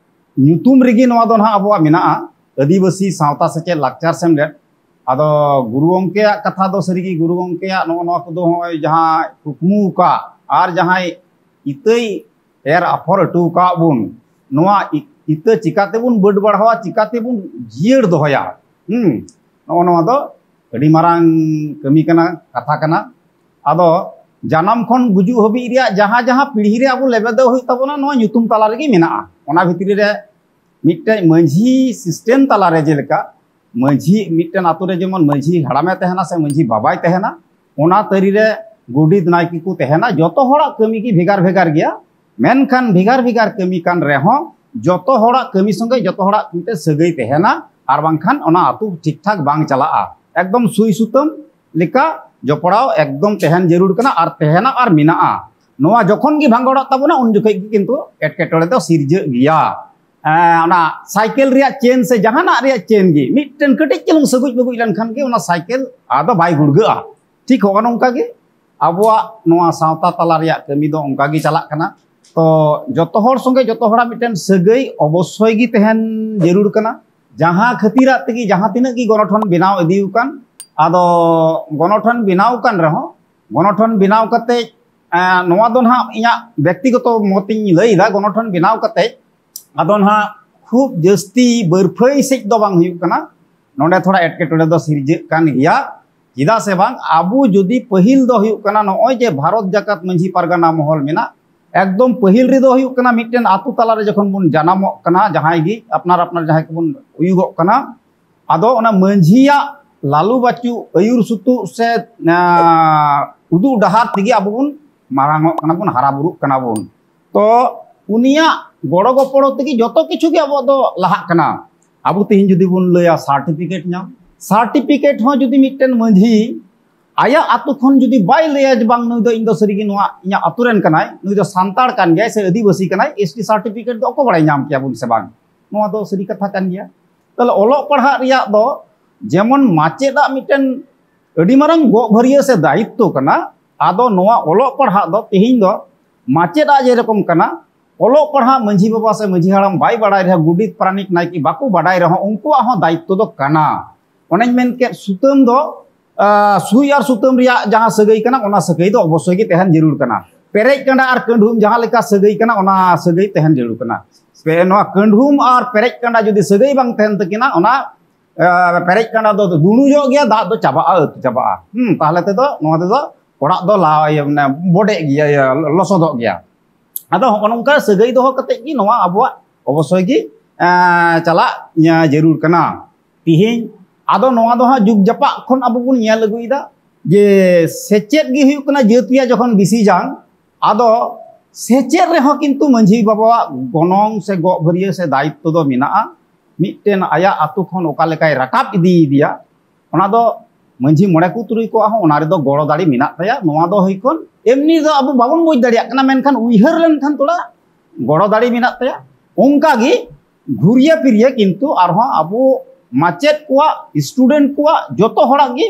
ᱧᱩᱛᱩᱢ ᱨᱮᱜᱮ ᱱᱚᱣᱟ ᱫᱚ ᱱᱟᱦᱟᱜ ᱟᱵᱚᱣᱟᱜ ᱢᱮᱱᱟᱜᱼᱟ, ᱟᱹᱫᱤᱵᱟᱹᱥᱤ ᱥᱟᱶᱛᱟ ᱥᱮᱪᱮᱫ ᱞᱟᱠᱪᱟᱨ ᱥᱮᱢᱞᱮᱫ᱾ ᱟᱫᱚ ᱜᱩᱨᱩ ᱜᱚᱢᱠᱮᱭᱟᱜ ᱠᱟᱛᱷᱟ ᱫᱚ ᱥᱟᱹᱨᱤᱜᱮ, ᱜᱩᱨᱩ ᱜᱚᱢᱠᱮᱭᱟᱜ ᱱᱚᱜᱼᱚ ᱱᱚᱣᱟ ᱠᱚᱫᱚ ᱱᱚᱜᱼᱚᱭ ᱡᱟᱦᱟᱸ ᱠᱩᱠᱢᱩ ᱟᱠᱟᱫ ᱟᱨ ᱡᱟᱦᱟᱸᱭ ᱤᱛᱟᱹᱭ ᱮᱨ ᱟᱯᱷᱚᱨ ᱦᱚᱴᱚ ᱟᱠᱟᱫ ᱵᱚᱱ, ᱱᱚᱣᱟ ᱤ-, ᱤᱛᱟᱹ ᱪᱤᱠᱟᱛᱮᱵᱚᱱ ᱵᱟᱹᱰ ᱵᱟᱲᱦᱟᱣᱟ, ᱪᱤᱠᱟᱛᱮᱵᱚᱱ ᱡᱤᱭᱟᱹᱲ ᱫᱚᱦᱚᱭᱟ? ᱦᱩᱸ, ᱱᱚᱜᱼᱚ ᱱᱚᱣᱟ ᱫᱚ ᱟᱹᱰᱤ ᱢᱟᱨᱟᱝ ᱠᱟᱹᱢᱤ ᱠᱟᱱᱟ, ᱠᱟᱛᱷᱟ ᱠᱟᱱᱟ᱾ ᱟᱫᱚ ᱡᱟᱱᱟᱢ ᱠᱷᱚᱱ ᱜᱩᱡᱩᱜ ᱦᱟᱹᱵᱤᱡ ᱨᱮᱭᱟᱜ ᱡᱟᱦᱟᱸ ᱡᱟᱦᱟᱸ ᱯᱤᱲᱦᱤ ᱨᱮ ᱟᱵᱚ ᱞᱮᱵᱮᱫᱚᱜ ᱦᱩᱭᱩᱜ ᱛᱟᱵᱚᱱᱟ, ᱱᱚᱣᱟ ᱧᱩᱛᱩᱢ ᱛᱟᱞᱟ ᱨᱮᱜᱮ ᱢᱮᱱᱟᱜᱼᱟ᱾ ᱚᱱᱟ ᱵᱷᱤᱛᱨᱤ ᱨᱮ ᱢᱤᱫᱴᱮᱡ ᱢᱟᱹᱡᱷᱤ ᱥᱤᱥᱴᱮᱢ ᱛᱟᱞᱟᱨᱮ, ᱡᱮᱞᱮᱠᱟ ᱢᱟᱹᱡᱷᱤ, ᱢᱤᱫᱴᱮᱱ ᱟᱛᱳ ᱨᱮ ᱡᱮᱢᱚᱱ ᱢᱟᱹᱡᱷᱤ ᱦᱟᱲᱟᱢᱮ ᱛᱟᱦᱮᱱᱟ ᱥᱮ ᱢᱟᱹᱡᱷᱤ ᱵᱟᱵᱟᱭ ᱛᱟᱦᱮᱱᱟ, ᱚᱱᱟ ᱛᱟᱹᱨᱤ ᱨᱮ ᱜᱚᱰᱮᱛ ᱱᱟᱭᱠᱮ ᱠᱚ ᱛᱟᱦᱮᱱᱟ᱾ ᱡᱚᱛᱚ ᱦᱚᱲᱟᱜ ᱠᱟᱹᱢᱤ ᱜᱮ ᱵᱷᱮᱜᱟᱨ ᱵᱷᱮᱜᱟᱨ ᱜᱮᱭᱟ, ᱢᱮᱱᱠᱷᱟᱱ ᱵᱷᱮᱜᱟᱨ ᱵᱷᱮᱜᱟᱨ ᱠᱟᱹᱢᱤ ᱠᱟᱱ ᱨᱮᱦᱚᱸ ᱡᱚᱛᱚ ᱦᱚᱲᱟᱜ ᱠᱟᱹᱢᱤ ᱥᱚᱸᱜᱮ ᱡᱚᱛᱚ ᱦᱚᱲᱟᱜ ᱢᱤᱫᱴᱮᱱ ᱥᱟᱹᱜᱟᱹᱭ ᱛᱟᱦᱮᱱᱟ, ᱟᱨ ᱵᱟᱝᱠᱷᱟᱱ ᱚᱱᱟ ᱟᱛᱳ ᱴᱷᱤᱠ ᱴᱷᱟᱠ ᱵᱟᱝ ᱪᱟᱞᱟᱜᱼᱟ᱾ ᱮᱠᱫᱚᱢ ᱥᱩᱭ ᱥᱩᱛᱟᱹᱢ ᱞᱮᱠᱟ ᱡᱚᱯᱲᱟᱣ ᱮᱠᱫᱚᱢ ᱛᱟᱦᱮᱱ ᱡᱟᱹᱨᱩᱲ ᱠᱟᱱᱟ, ᱟᱨ ᱛᱟᱦᱮᱱᱟ ᱟᱨ ᱢᱮᱱᱟᱜᱼᱟ᱾ ᱱᱚᱣᱟ ᱡᱚᱠᱷᱚᱱ ᱜᱮ ᱵᱷᱟᱸᱜᱚᱲᱚᱜ ᱛᱟᱵᱚᱱᱟ, ᱩᱱ ᱡᱚᱠᱷᱚᱱ ᱜᱮ ᱠᱤᱱᱛᱩ ᱮᱴᱠᱮᱴᱚᱬᱮ ᱫᱚ ᱥᱤᱨᱡᱟᱹᱜ ᱜᱮᱭᱟ᱾ ᱮᱸ, ᱚᱱᱟ ᱥᱟᱭᱠᱮᱞ ᱨᱮᱭᱟᱜ ᱪᱮᱱ ᱥᱮ ᱡᱟᱦᱟᱱᱟᱜ ᱨᱮᱭᱟᱜ ᱪᱮᱱ ᱜᱮ ᱢᱤᱫᱴᱮᱱ ᱠᱟᱹᱴᱤᱡ ᱪᱩᱞᱩᱝ ᱥᱟᱹᱜᱩᱡ ᱵᱟᱹᱜᱩᱡ ᱞᱮᱱᱠᱷᱟᱱ ᱜᱮ ᱚᱱᱟ ᱥᱟᱭᱠᱮᱞ ᱟᱫᱚ ᱵᱟᱭ ᱜᱩᱲᱜᱟᱹᱜᱼᱟ᱾ ᱴᱷᱤᱠ ᱦᱚᱸᱜᱼᱚ ᱱᱚᱝᱠᱟ ᱜᱮ ᱟᱵᱚᱣᱟᱜ ᱱᱚᱣᱟ ᱥᱟᱶᱛᱟ ᱛᱟᱞᱟ ᱨᱮᱭᱟᱜ ᱠᱟᱹᱢᱤ ᱫᱚ ᱚᱱᱠᱟ ᱜᱮ ᱪᱟᱞᱟᱜ ᱠᱟᱱᱟ᱾ ᱛᱚ ᱡᱚᱛᱚ ᱦᱚᱲ ᱥᱚᱸᱜᱮ ᱡᱚᱛᱚ ᱦᱚᱲᱟᱜ ᱢᱤᱫᱴᱮᱱ ᱥᱟᱹᱜᱟᱹᱭ ᱚᱵᱚᱥᱥᱳᱭ ᱜᱮ ᱛᱟᱦᱮᱱ ᱡᱟᱹᱨᱩᱲ ᱠᱟᱱᱟ᱾ ᱡᱟᱦᱟᱸ ᱠᱷᱟᱹᱛᱤᱨᱟᱜ ᱛᱮᱜᱮ ᱡᱟᱦᱟᱸ ᱛᱤᱱᱟᱹᱜ ᱜᱮ ᱜᱚᱱᱚᱴᱷᱚᱱ ᱵᱮᱱᱟᱣ ᱤᱫᱤ ᱟᱠᱟᱱ, ᱟᱫᱚ ᱜᱚᱱᱚᱴᱷᱚᱱ ᱵᱮᱱᱟᱣ ᱟᱠᱟᱱ ᱨᱮᱦᱚᱸ, ᱜᱚᱱᱚᱴᱷᱚᱱ ᱵᱮᱱᱟᱣ ᱠᱟᱛᱮ, ᱮᱸ, ᱱᱚᱣᱟ ᱫᱚ ᱱᱟᱦᱟᱜ ᱤᱧᱟᱹᱜ ᱵᱮᱠᱛᱤᱜᱚᱛᱚ ᱢᱚᱛ ᱤᱧ ᱞᱟᱹᱭ ᱮᱫᱟ, ᱜᱚᱱᱚᱴᱷᱚᱱ ᱵᱮᱱᱟᱣ ᱠᱟᱛᱮ ᱟᱫᱚ ᱱᱟᱦᱟᱜ ᱠᱷᱩᱵ ᱡᱟᱹᱥᱛᱤ ᱵᱟᱹᱨᱯᱷᱟᱹᱭ ᱥᱮᱫ ᱫᱚ ᱵᱟᱝ ᱦᱩᱭᱩᱜ ᱠᱟᱱᱟ᱾ ᱱᱚᱰᱮ ᱛᱷᱚᱲᱟ ᱮᱴᱠᱮᱴᱚᱬᱮ ᱫᱚ ᱥᱤᱨᱡᱟᱹᱜ ᱠᱟᱱ ᱜᱮᱭᱟ᱾ ᱪᱮᱫᱟᱜ ᱥᱮ ᱵᱟᱝ, ᱟᱵᱚ ᱡᱩᱫᱤ ᱯᱟᱹᱦᱤᱞ ᱫᱚ ᱦᱩᱭᱩᱜ ᱠᱟᱱᱟ, ᱱᱚᱜᱼᱚᱭ ᱡᱮ ᱵᱷᱟᱨᱚᱛ ᱡᱟᱠᱟᱛ ᱢᱟᱹᱡᱷᱤ ᱯᱟᱨᱜᱟᱱᱟ ᱢᱚᱦᱚᱞ ᱢᱮᱱᱟᱜ, ᱮᱠᱫᱚᱢ ᱯᱟᱹᱦᱤᱞ ᱨᱮᱫᱚ ᱦᱩᱭᱩᱜ ᱠᱟᱱᱟ, ᱢᱤᱫᱴᱮᱱ ᱟᱛᱳ ᱛᱟᱞᱟᱨᱮ ᱡᱚᱠᱷᱚᱱ ᱵᱚᱱ ᱡᱟᱱᱟᱢᱚᱜ ᱠᱟᱱᱟ, ᱡᱟᱦᱟᱸᱭ ᱜᱮ ᱟᱯᱱᱟᱨ ᱟᱯᱱᱟᱨ ᱡᱟᱦᱟᱸᱭ ᱠᱚᱵᱚᱱ ᱦᱩᱭᱩᱜᱚᱜ ᱠᱟᱱᱟ, ᱟᱫᱚ ᱚᱱᱟ ᱢᱟᱹᱡᱷᱤᱭᱟᱜ ᱞᱟᱹᱞᱩ ᱵᱟᱹᱪᱩ ᱟᱹᱭᱩᱨ ᱥᱩᱛᱩᱜ ᱥᱮ, ᱟᱸ, ᱩᱫᱩᱜ ᱰᱟᱦᱟᱨ ᱛᱮᱜᱮ ᱟᱵᱚ ᱵᱚᱱ ᱢᱟᱨᱟᱝᱚᱜ ᱠᱟᱱᱟ ᱵᱚᱱ, ᱦᱟᱨᱟ ᱵᱩᱨᱩᱜ ᱠᱟᱱᱟ ᱵᱚᱱ᱾ ᱛᱚ ᱩᱱᱤᱭᱟᱜ ᱜᱚᱲᱚ ᱜᱚᱯᱚᱲᱚ ᱛᱮᱜᱮ ᱡᱚᱛᱚ ᱠᱤᱪᱷᱩ ᱜᱮ ᱟᱵᱚᱣᱟᱜ ᱫᱚ ᱞᱟᱦᱟᱜ ᱠᱟᱱᱟ᱾ ᱟᱵᱚ ᱛᱮᱦᱮᱧ ᱡᱩᱫᱤ ᱵᱚᱱ ᱞᱟᱹᱭᱟ ᱥᱟᱨᱴᱤᱯᱷᱤᱠᱮᱴ ᱧᱟᱢ, ᱥᱟᱨᱴᱤᱯᱷᱤᱠᱮᱴ ᱦᱚᱸ ᱡᱩᱫᱤ ᱢᱤᱫᱴᱮᱱ ᱢᱟᱹᱡᱷᱤ ᱟᱭᱟᱜ ᱟᱛᱳ ᱠᱷᱚᱱ ᱡᱩᱫᱤ ᱵᱟᱭ ᱞᱟᱹᱭᱟ ᱡᱮ, "ᱵᱟᱝ, ᱱᱩᱭ ᱫᱚ ᱤᱧ ᱫᱚ ᱥᱟᱹᱨᱤᱜᱮ ᱱᱚᱣᱟ ᱤᱧᱟᱜ ᱟᱛᱳ ᱨᱮᱱ ᱠᱟᱱᱟᱭ, ᱱᱩᱭ ᱫᱚ ᱥᱟᱱᱛᱟᱲ ᱠᱟᱱ ᱜᱮᱭᱟᱭ ᱥᱮ ᱟᱹᱫᱤᱵᱟᱹᱥᱤ ᱠᱟᱱᱟᱭ", ᱮᱥ ᱴᱤ ᱥᱟᱨᱴᱤᱯᱷᱤᱠᱮᱴ ᱫᱚ ᱚᱠᱚᱭ ᱵᱟᱲᱟᱭ ᱧᱟᱢ ᱠᱮᱭᱟ ᱵᱚᱱ ᱥᱮ ᱵᱟᱝ? ᱱᱚᱣᱟ ᱫᱚ ᱥᱟᱹᱨᱤ ᱠᱟᱛᱷᱟ ᱠᱟᱱ ᱜᱮᱭᱟ᱾ ᱛᱟᱦᱞᱮ ᱚᱞᱚᱜ ᱯᱟᱲᱦᱟᱜ ᱨᱮᱭᱟᱜ ᱫᱚ ᱡᱮᱢᱚᱱ ᱢᱟᱪᱮᱫᱟᱜ ᱢᱤᱫᱴᱮᱱ ᱟᱹᱰᱤ ᱢᱟᱨᱟᱝ ᱜᱚᱜ ᱵᱷᱟᱹᱨᱭᱟᱹ ᱥᱮ ᱫᱟᱭᱤᱛᱛᱚ ᱠᱟᱱᱟ, ᱟᱫᱚ ᱱᱚᱣᱟ ᱚᱞᱚᱜ ᱯᱟᱲᱦᱟᱜ ᱫᱚ ᱛᱮᱦᱮᱧ ᱫᱚ ᱢᱟᱪᱮᱫᱟᱜ ᱡᱮᱨᱚᱠᱚᱢ ᱠᱟᱱᱟ, ᱚᱞᱚᱜ ᱯᱟᱲᱦᱟᱜ ᱢᱟᱹᱡᱷᱤ ᱵᱟᱵᱟ ᱥᱮ ᱢᱟᱹᱡᱷᱤ ᱦᱟᱲᱟᱢ ᱵᱟᱭ ᱵᱟᱲᱟᱭ ᱨᱮᱦᱚᱸ, ᱜᱚᱰᱮᱛ ᱯᱟᱨᱟᱱᱤᱠ ᱱᱟᱭᱠᱮ ᱵᱟᱠᱚ ᱵᱟᱰᱟᱭ ᱨᱮᱦᱚᱸ, ᱩᱱᱠᱩᱣᱟᱜ ᱦᱚᱸ ᱫᱟᱭᱤᱛᱛᱚ ᱫᱚ ᱠᱟᱱᱟ᱾ ᱚᱱᱮᱧ ᱢᱮᱱ ᱠᱮᱫ, ᱥᱩᱛᱟᱹᱢ ᱫᱚ, ᱟᱸ, ᱥᱩᱭ ᱟᱨ ᱥᱩᱛᱟᱹᱢ ᱨᱮᱭᱟᱜ ᱡᱟᱦᱟᱸ ᱥᱟᱹᱜᱟᱹᱭ ᱠᱟᱱᱟ, ᱚᱱᱟ ᱥᱟᱹᱜᱟᱹᱭ ᱫᱚ ᱚᱵᱚᱥᱥᱳᱭ ᱜᱮ ᱛᱟᱦᱮᱱ ᱡᱟᱹᱨᱩᱲ ᱠᱟᱱᱟ᱾ ᱯᱮᱨᱮᱡ ᱠᱟᱸᱰᱟ ᱟᱨ ᱠᱟᱹᱰᱷᱩᱢ ᱡᱟᱦᱟᱸ ᱞᱮᱠᱟ ᱥᱟᱹᱜᱟᱹᱭ ᱠᱟᱱᱟ, ᱚᱱᱟ ᱥᱟᱹᱜᱟᱹᱭ ᱛᱟᱦᱮᱱ ᱡᱟᱹᱨᱩᱲ ᱠᱟᱱᱟ᱾ ᱯᱮ-, ᱱᱚᱣᱟ ᱠᱟᱹᱰᱷᱩᱢ ᱟᱨ ᱯᱮᱨᱮᱡ ᱠᱟᱸᱰᱟ ᱡᱩᱫᱤ ᱥᱟᱹᱜᱟᱹᱭ ᱵᱟᱝ ᱛᱟᱦᱮᱱ ᱛᱟᱹᱠᱤᱱᱟ, ᱚᱱᱟ, ᱟᱸ, ᱯᱮᱨᱮᱡ ᱠᱟᱸᱰᱟ ᱫᱚ ᱫᱩᱲᱩᱡᱚᱜ ᱜᱮᱭᱟ, ᱫᱟᱜ ᱫᱚ ᱪᱟᱵᱟᱜᱼᱟ, ᱟᱹᱛᱩ ᱪᱟᱵᱟᱜᱼᱟ᱾ ᱦᱩᱸ, ᱛᱟᱦᱞᱮ ᱛᱮᱫᱚ ᱱᱚᱣᱟ ᱛᱮᱫᱚ ᱚᱲᱟᱜ ᱫᱚ ᱞᱟ-, ᱤᱭᱟᱹ, ᱢᱟᱱᱮ ᱵᱚᱰᱮᱜ ᱜᱮᱭᱟ, ᱤᱭᱟᱹ, ᱞᱚᱥᱚᱫᱚᱜ ᱜᱮᱭᱟ᱾ ᱟᱫᱚ ᱦᱚᱸᱜᱼᱚ ᱱᱚᱝᱠᱟ ᱥᱟᱹᱜᱟᱹᱭ ᱫᱚᱦᱚ ᱠᱟᱛᱮ ᱜᱮ ᱱᱚᱣᱟ ᱟᱵᱚᱣᱟᱜ ᱚᱵᱚᱥᱥᱳᱭ ᱜᱮ, ᱮᱸ, ᱪᱟᱞᱟᱜ, ᱤᱭᱟᱹ, ᱡᱟᱹᱨᱩᱲ ᱠᱟᱱᱟ᱾ ᱛᱤᱦᱤᱧ ᱟᱫᱚ ᱱᱚᱣᱟ ᱫᱚ ᱦᱟᱸᱜ ᱡᱩᱜᱽ ᱡᱟᱯᱟᱜ ᱠᱷᱚᱱ ᱟᱵᱚ ᱵᱚᱱ ᱧᱮᱞ ᱟᱹᱜᱩᱭᱮᱫᱟ ᱡᱮ ᱥᱮᱪᱮᱫ ᱜᱮ ᱦᱩᱭᱩᱜ ᱠᱟᱱᱟ ᱡᱟᱹᱛ ᱨᱮᱭᱟᱜ ᱡᱚᱠᱷᱚᱱ ᱵᱤᱥᱤ ᱡᱟᱝ, ᱟᱫᱚ ᱥᱮᱪᱮᱫ ᱨᱮᱦᱚᱸ ᱠᱤᱱᱛᱩ ᱢᱟᱹᱡᱷᱤ ᱵᱟᱵᱟᱣᱟᱜ ᱜᱚᱱᱚᱝ ᱥᱮ ᱜᱚᱜ ᱵᱷᱟᱹᱨᱭᱟᱹ ᱥᱮ ᱫᱟᱭᱤᱛᱛᱚ ᱫᱚ ᱢᱮᱱᱟᱜᱼᱟ᱾ ᱢᱤᱫᱴᱮᱱ ᱟᱭᱟᱜ ᱟᱛᱳ ᱠᱷᱚᱱ ᱚᱠᱟ ᱞᱮᱠᱟᱭ ᱨᱟᱠᱟᱵ ᱤᱫᱤᱭᱮᱫᱮᱭᱟ, ᱚᱱᱟ ᱫᱚ ᱢᱟᱹᱡᱷᱤ ᱢᱚᱬᱮ ᱠᱚ ᱛᱩᱨᱩᱭ ᱠᱚᱣᱟᱜ ᱦᱚᱸ ᱚᱱᱟ ᱨᱮᱫᱚ ᱜᱚᱲᱚ ᱫᱟᱲᱮ ᱢᱮᱱᱟᱜ ᱛᱟᱭᱟ᱾ ᱱᱚᱣᱟ ᱫᱚ ᱦᱩᱭ ᱠᱷᱚᱱ ᱮᱢᱱᱤ ᱫᱚ ᱟᱵᱚ ᱵᱟᱵᱚᱱ ᱵᱩᱡᱽ ᱫᱟᱲᱮᱭᱟᱜ ᱠᱟᱱᱟ, ᱢᱮᱱᱠᱷᱟᱱ ᱩᱭᱦᱟᱹᱨ ᱞᱮᱱᱠᱷᱟᱱ ᱛᱷᱚᱲᱟ ᱜᱚᱲᱚ ᱫᱟᱲᱮ ᱢᱮᱱᱟᱜ ᱛᱟᱭᱟ᱾ ᱚᱱᱠᱟ ᱜᱮ ᱜᱷᱩᱨᱭᱟᱹ ᱯᱷᱤᱨᱭᱟᱹ ᱠᱤᱱᱛᱩ ᱟᱨᱦᱚᱸ ᱟᱵᱚ ᱢᱟᱪᱮᱫ ᱠᱚᱣᱟᱜ, ᱥᱴᱩᱰᱮᱱᱴ ᱠᱚᱣᱟᱜ, ᱡᱚᱛᱚ ᱦᱚᱲᱟᱜ ᱜᱮ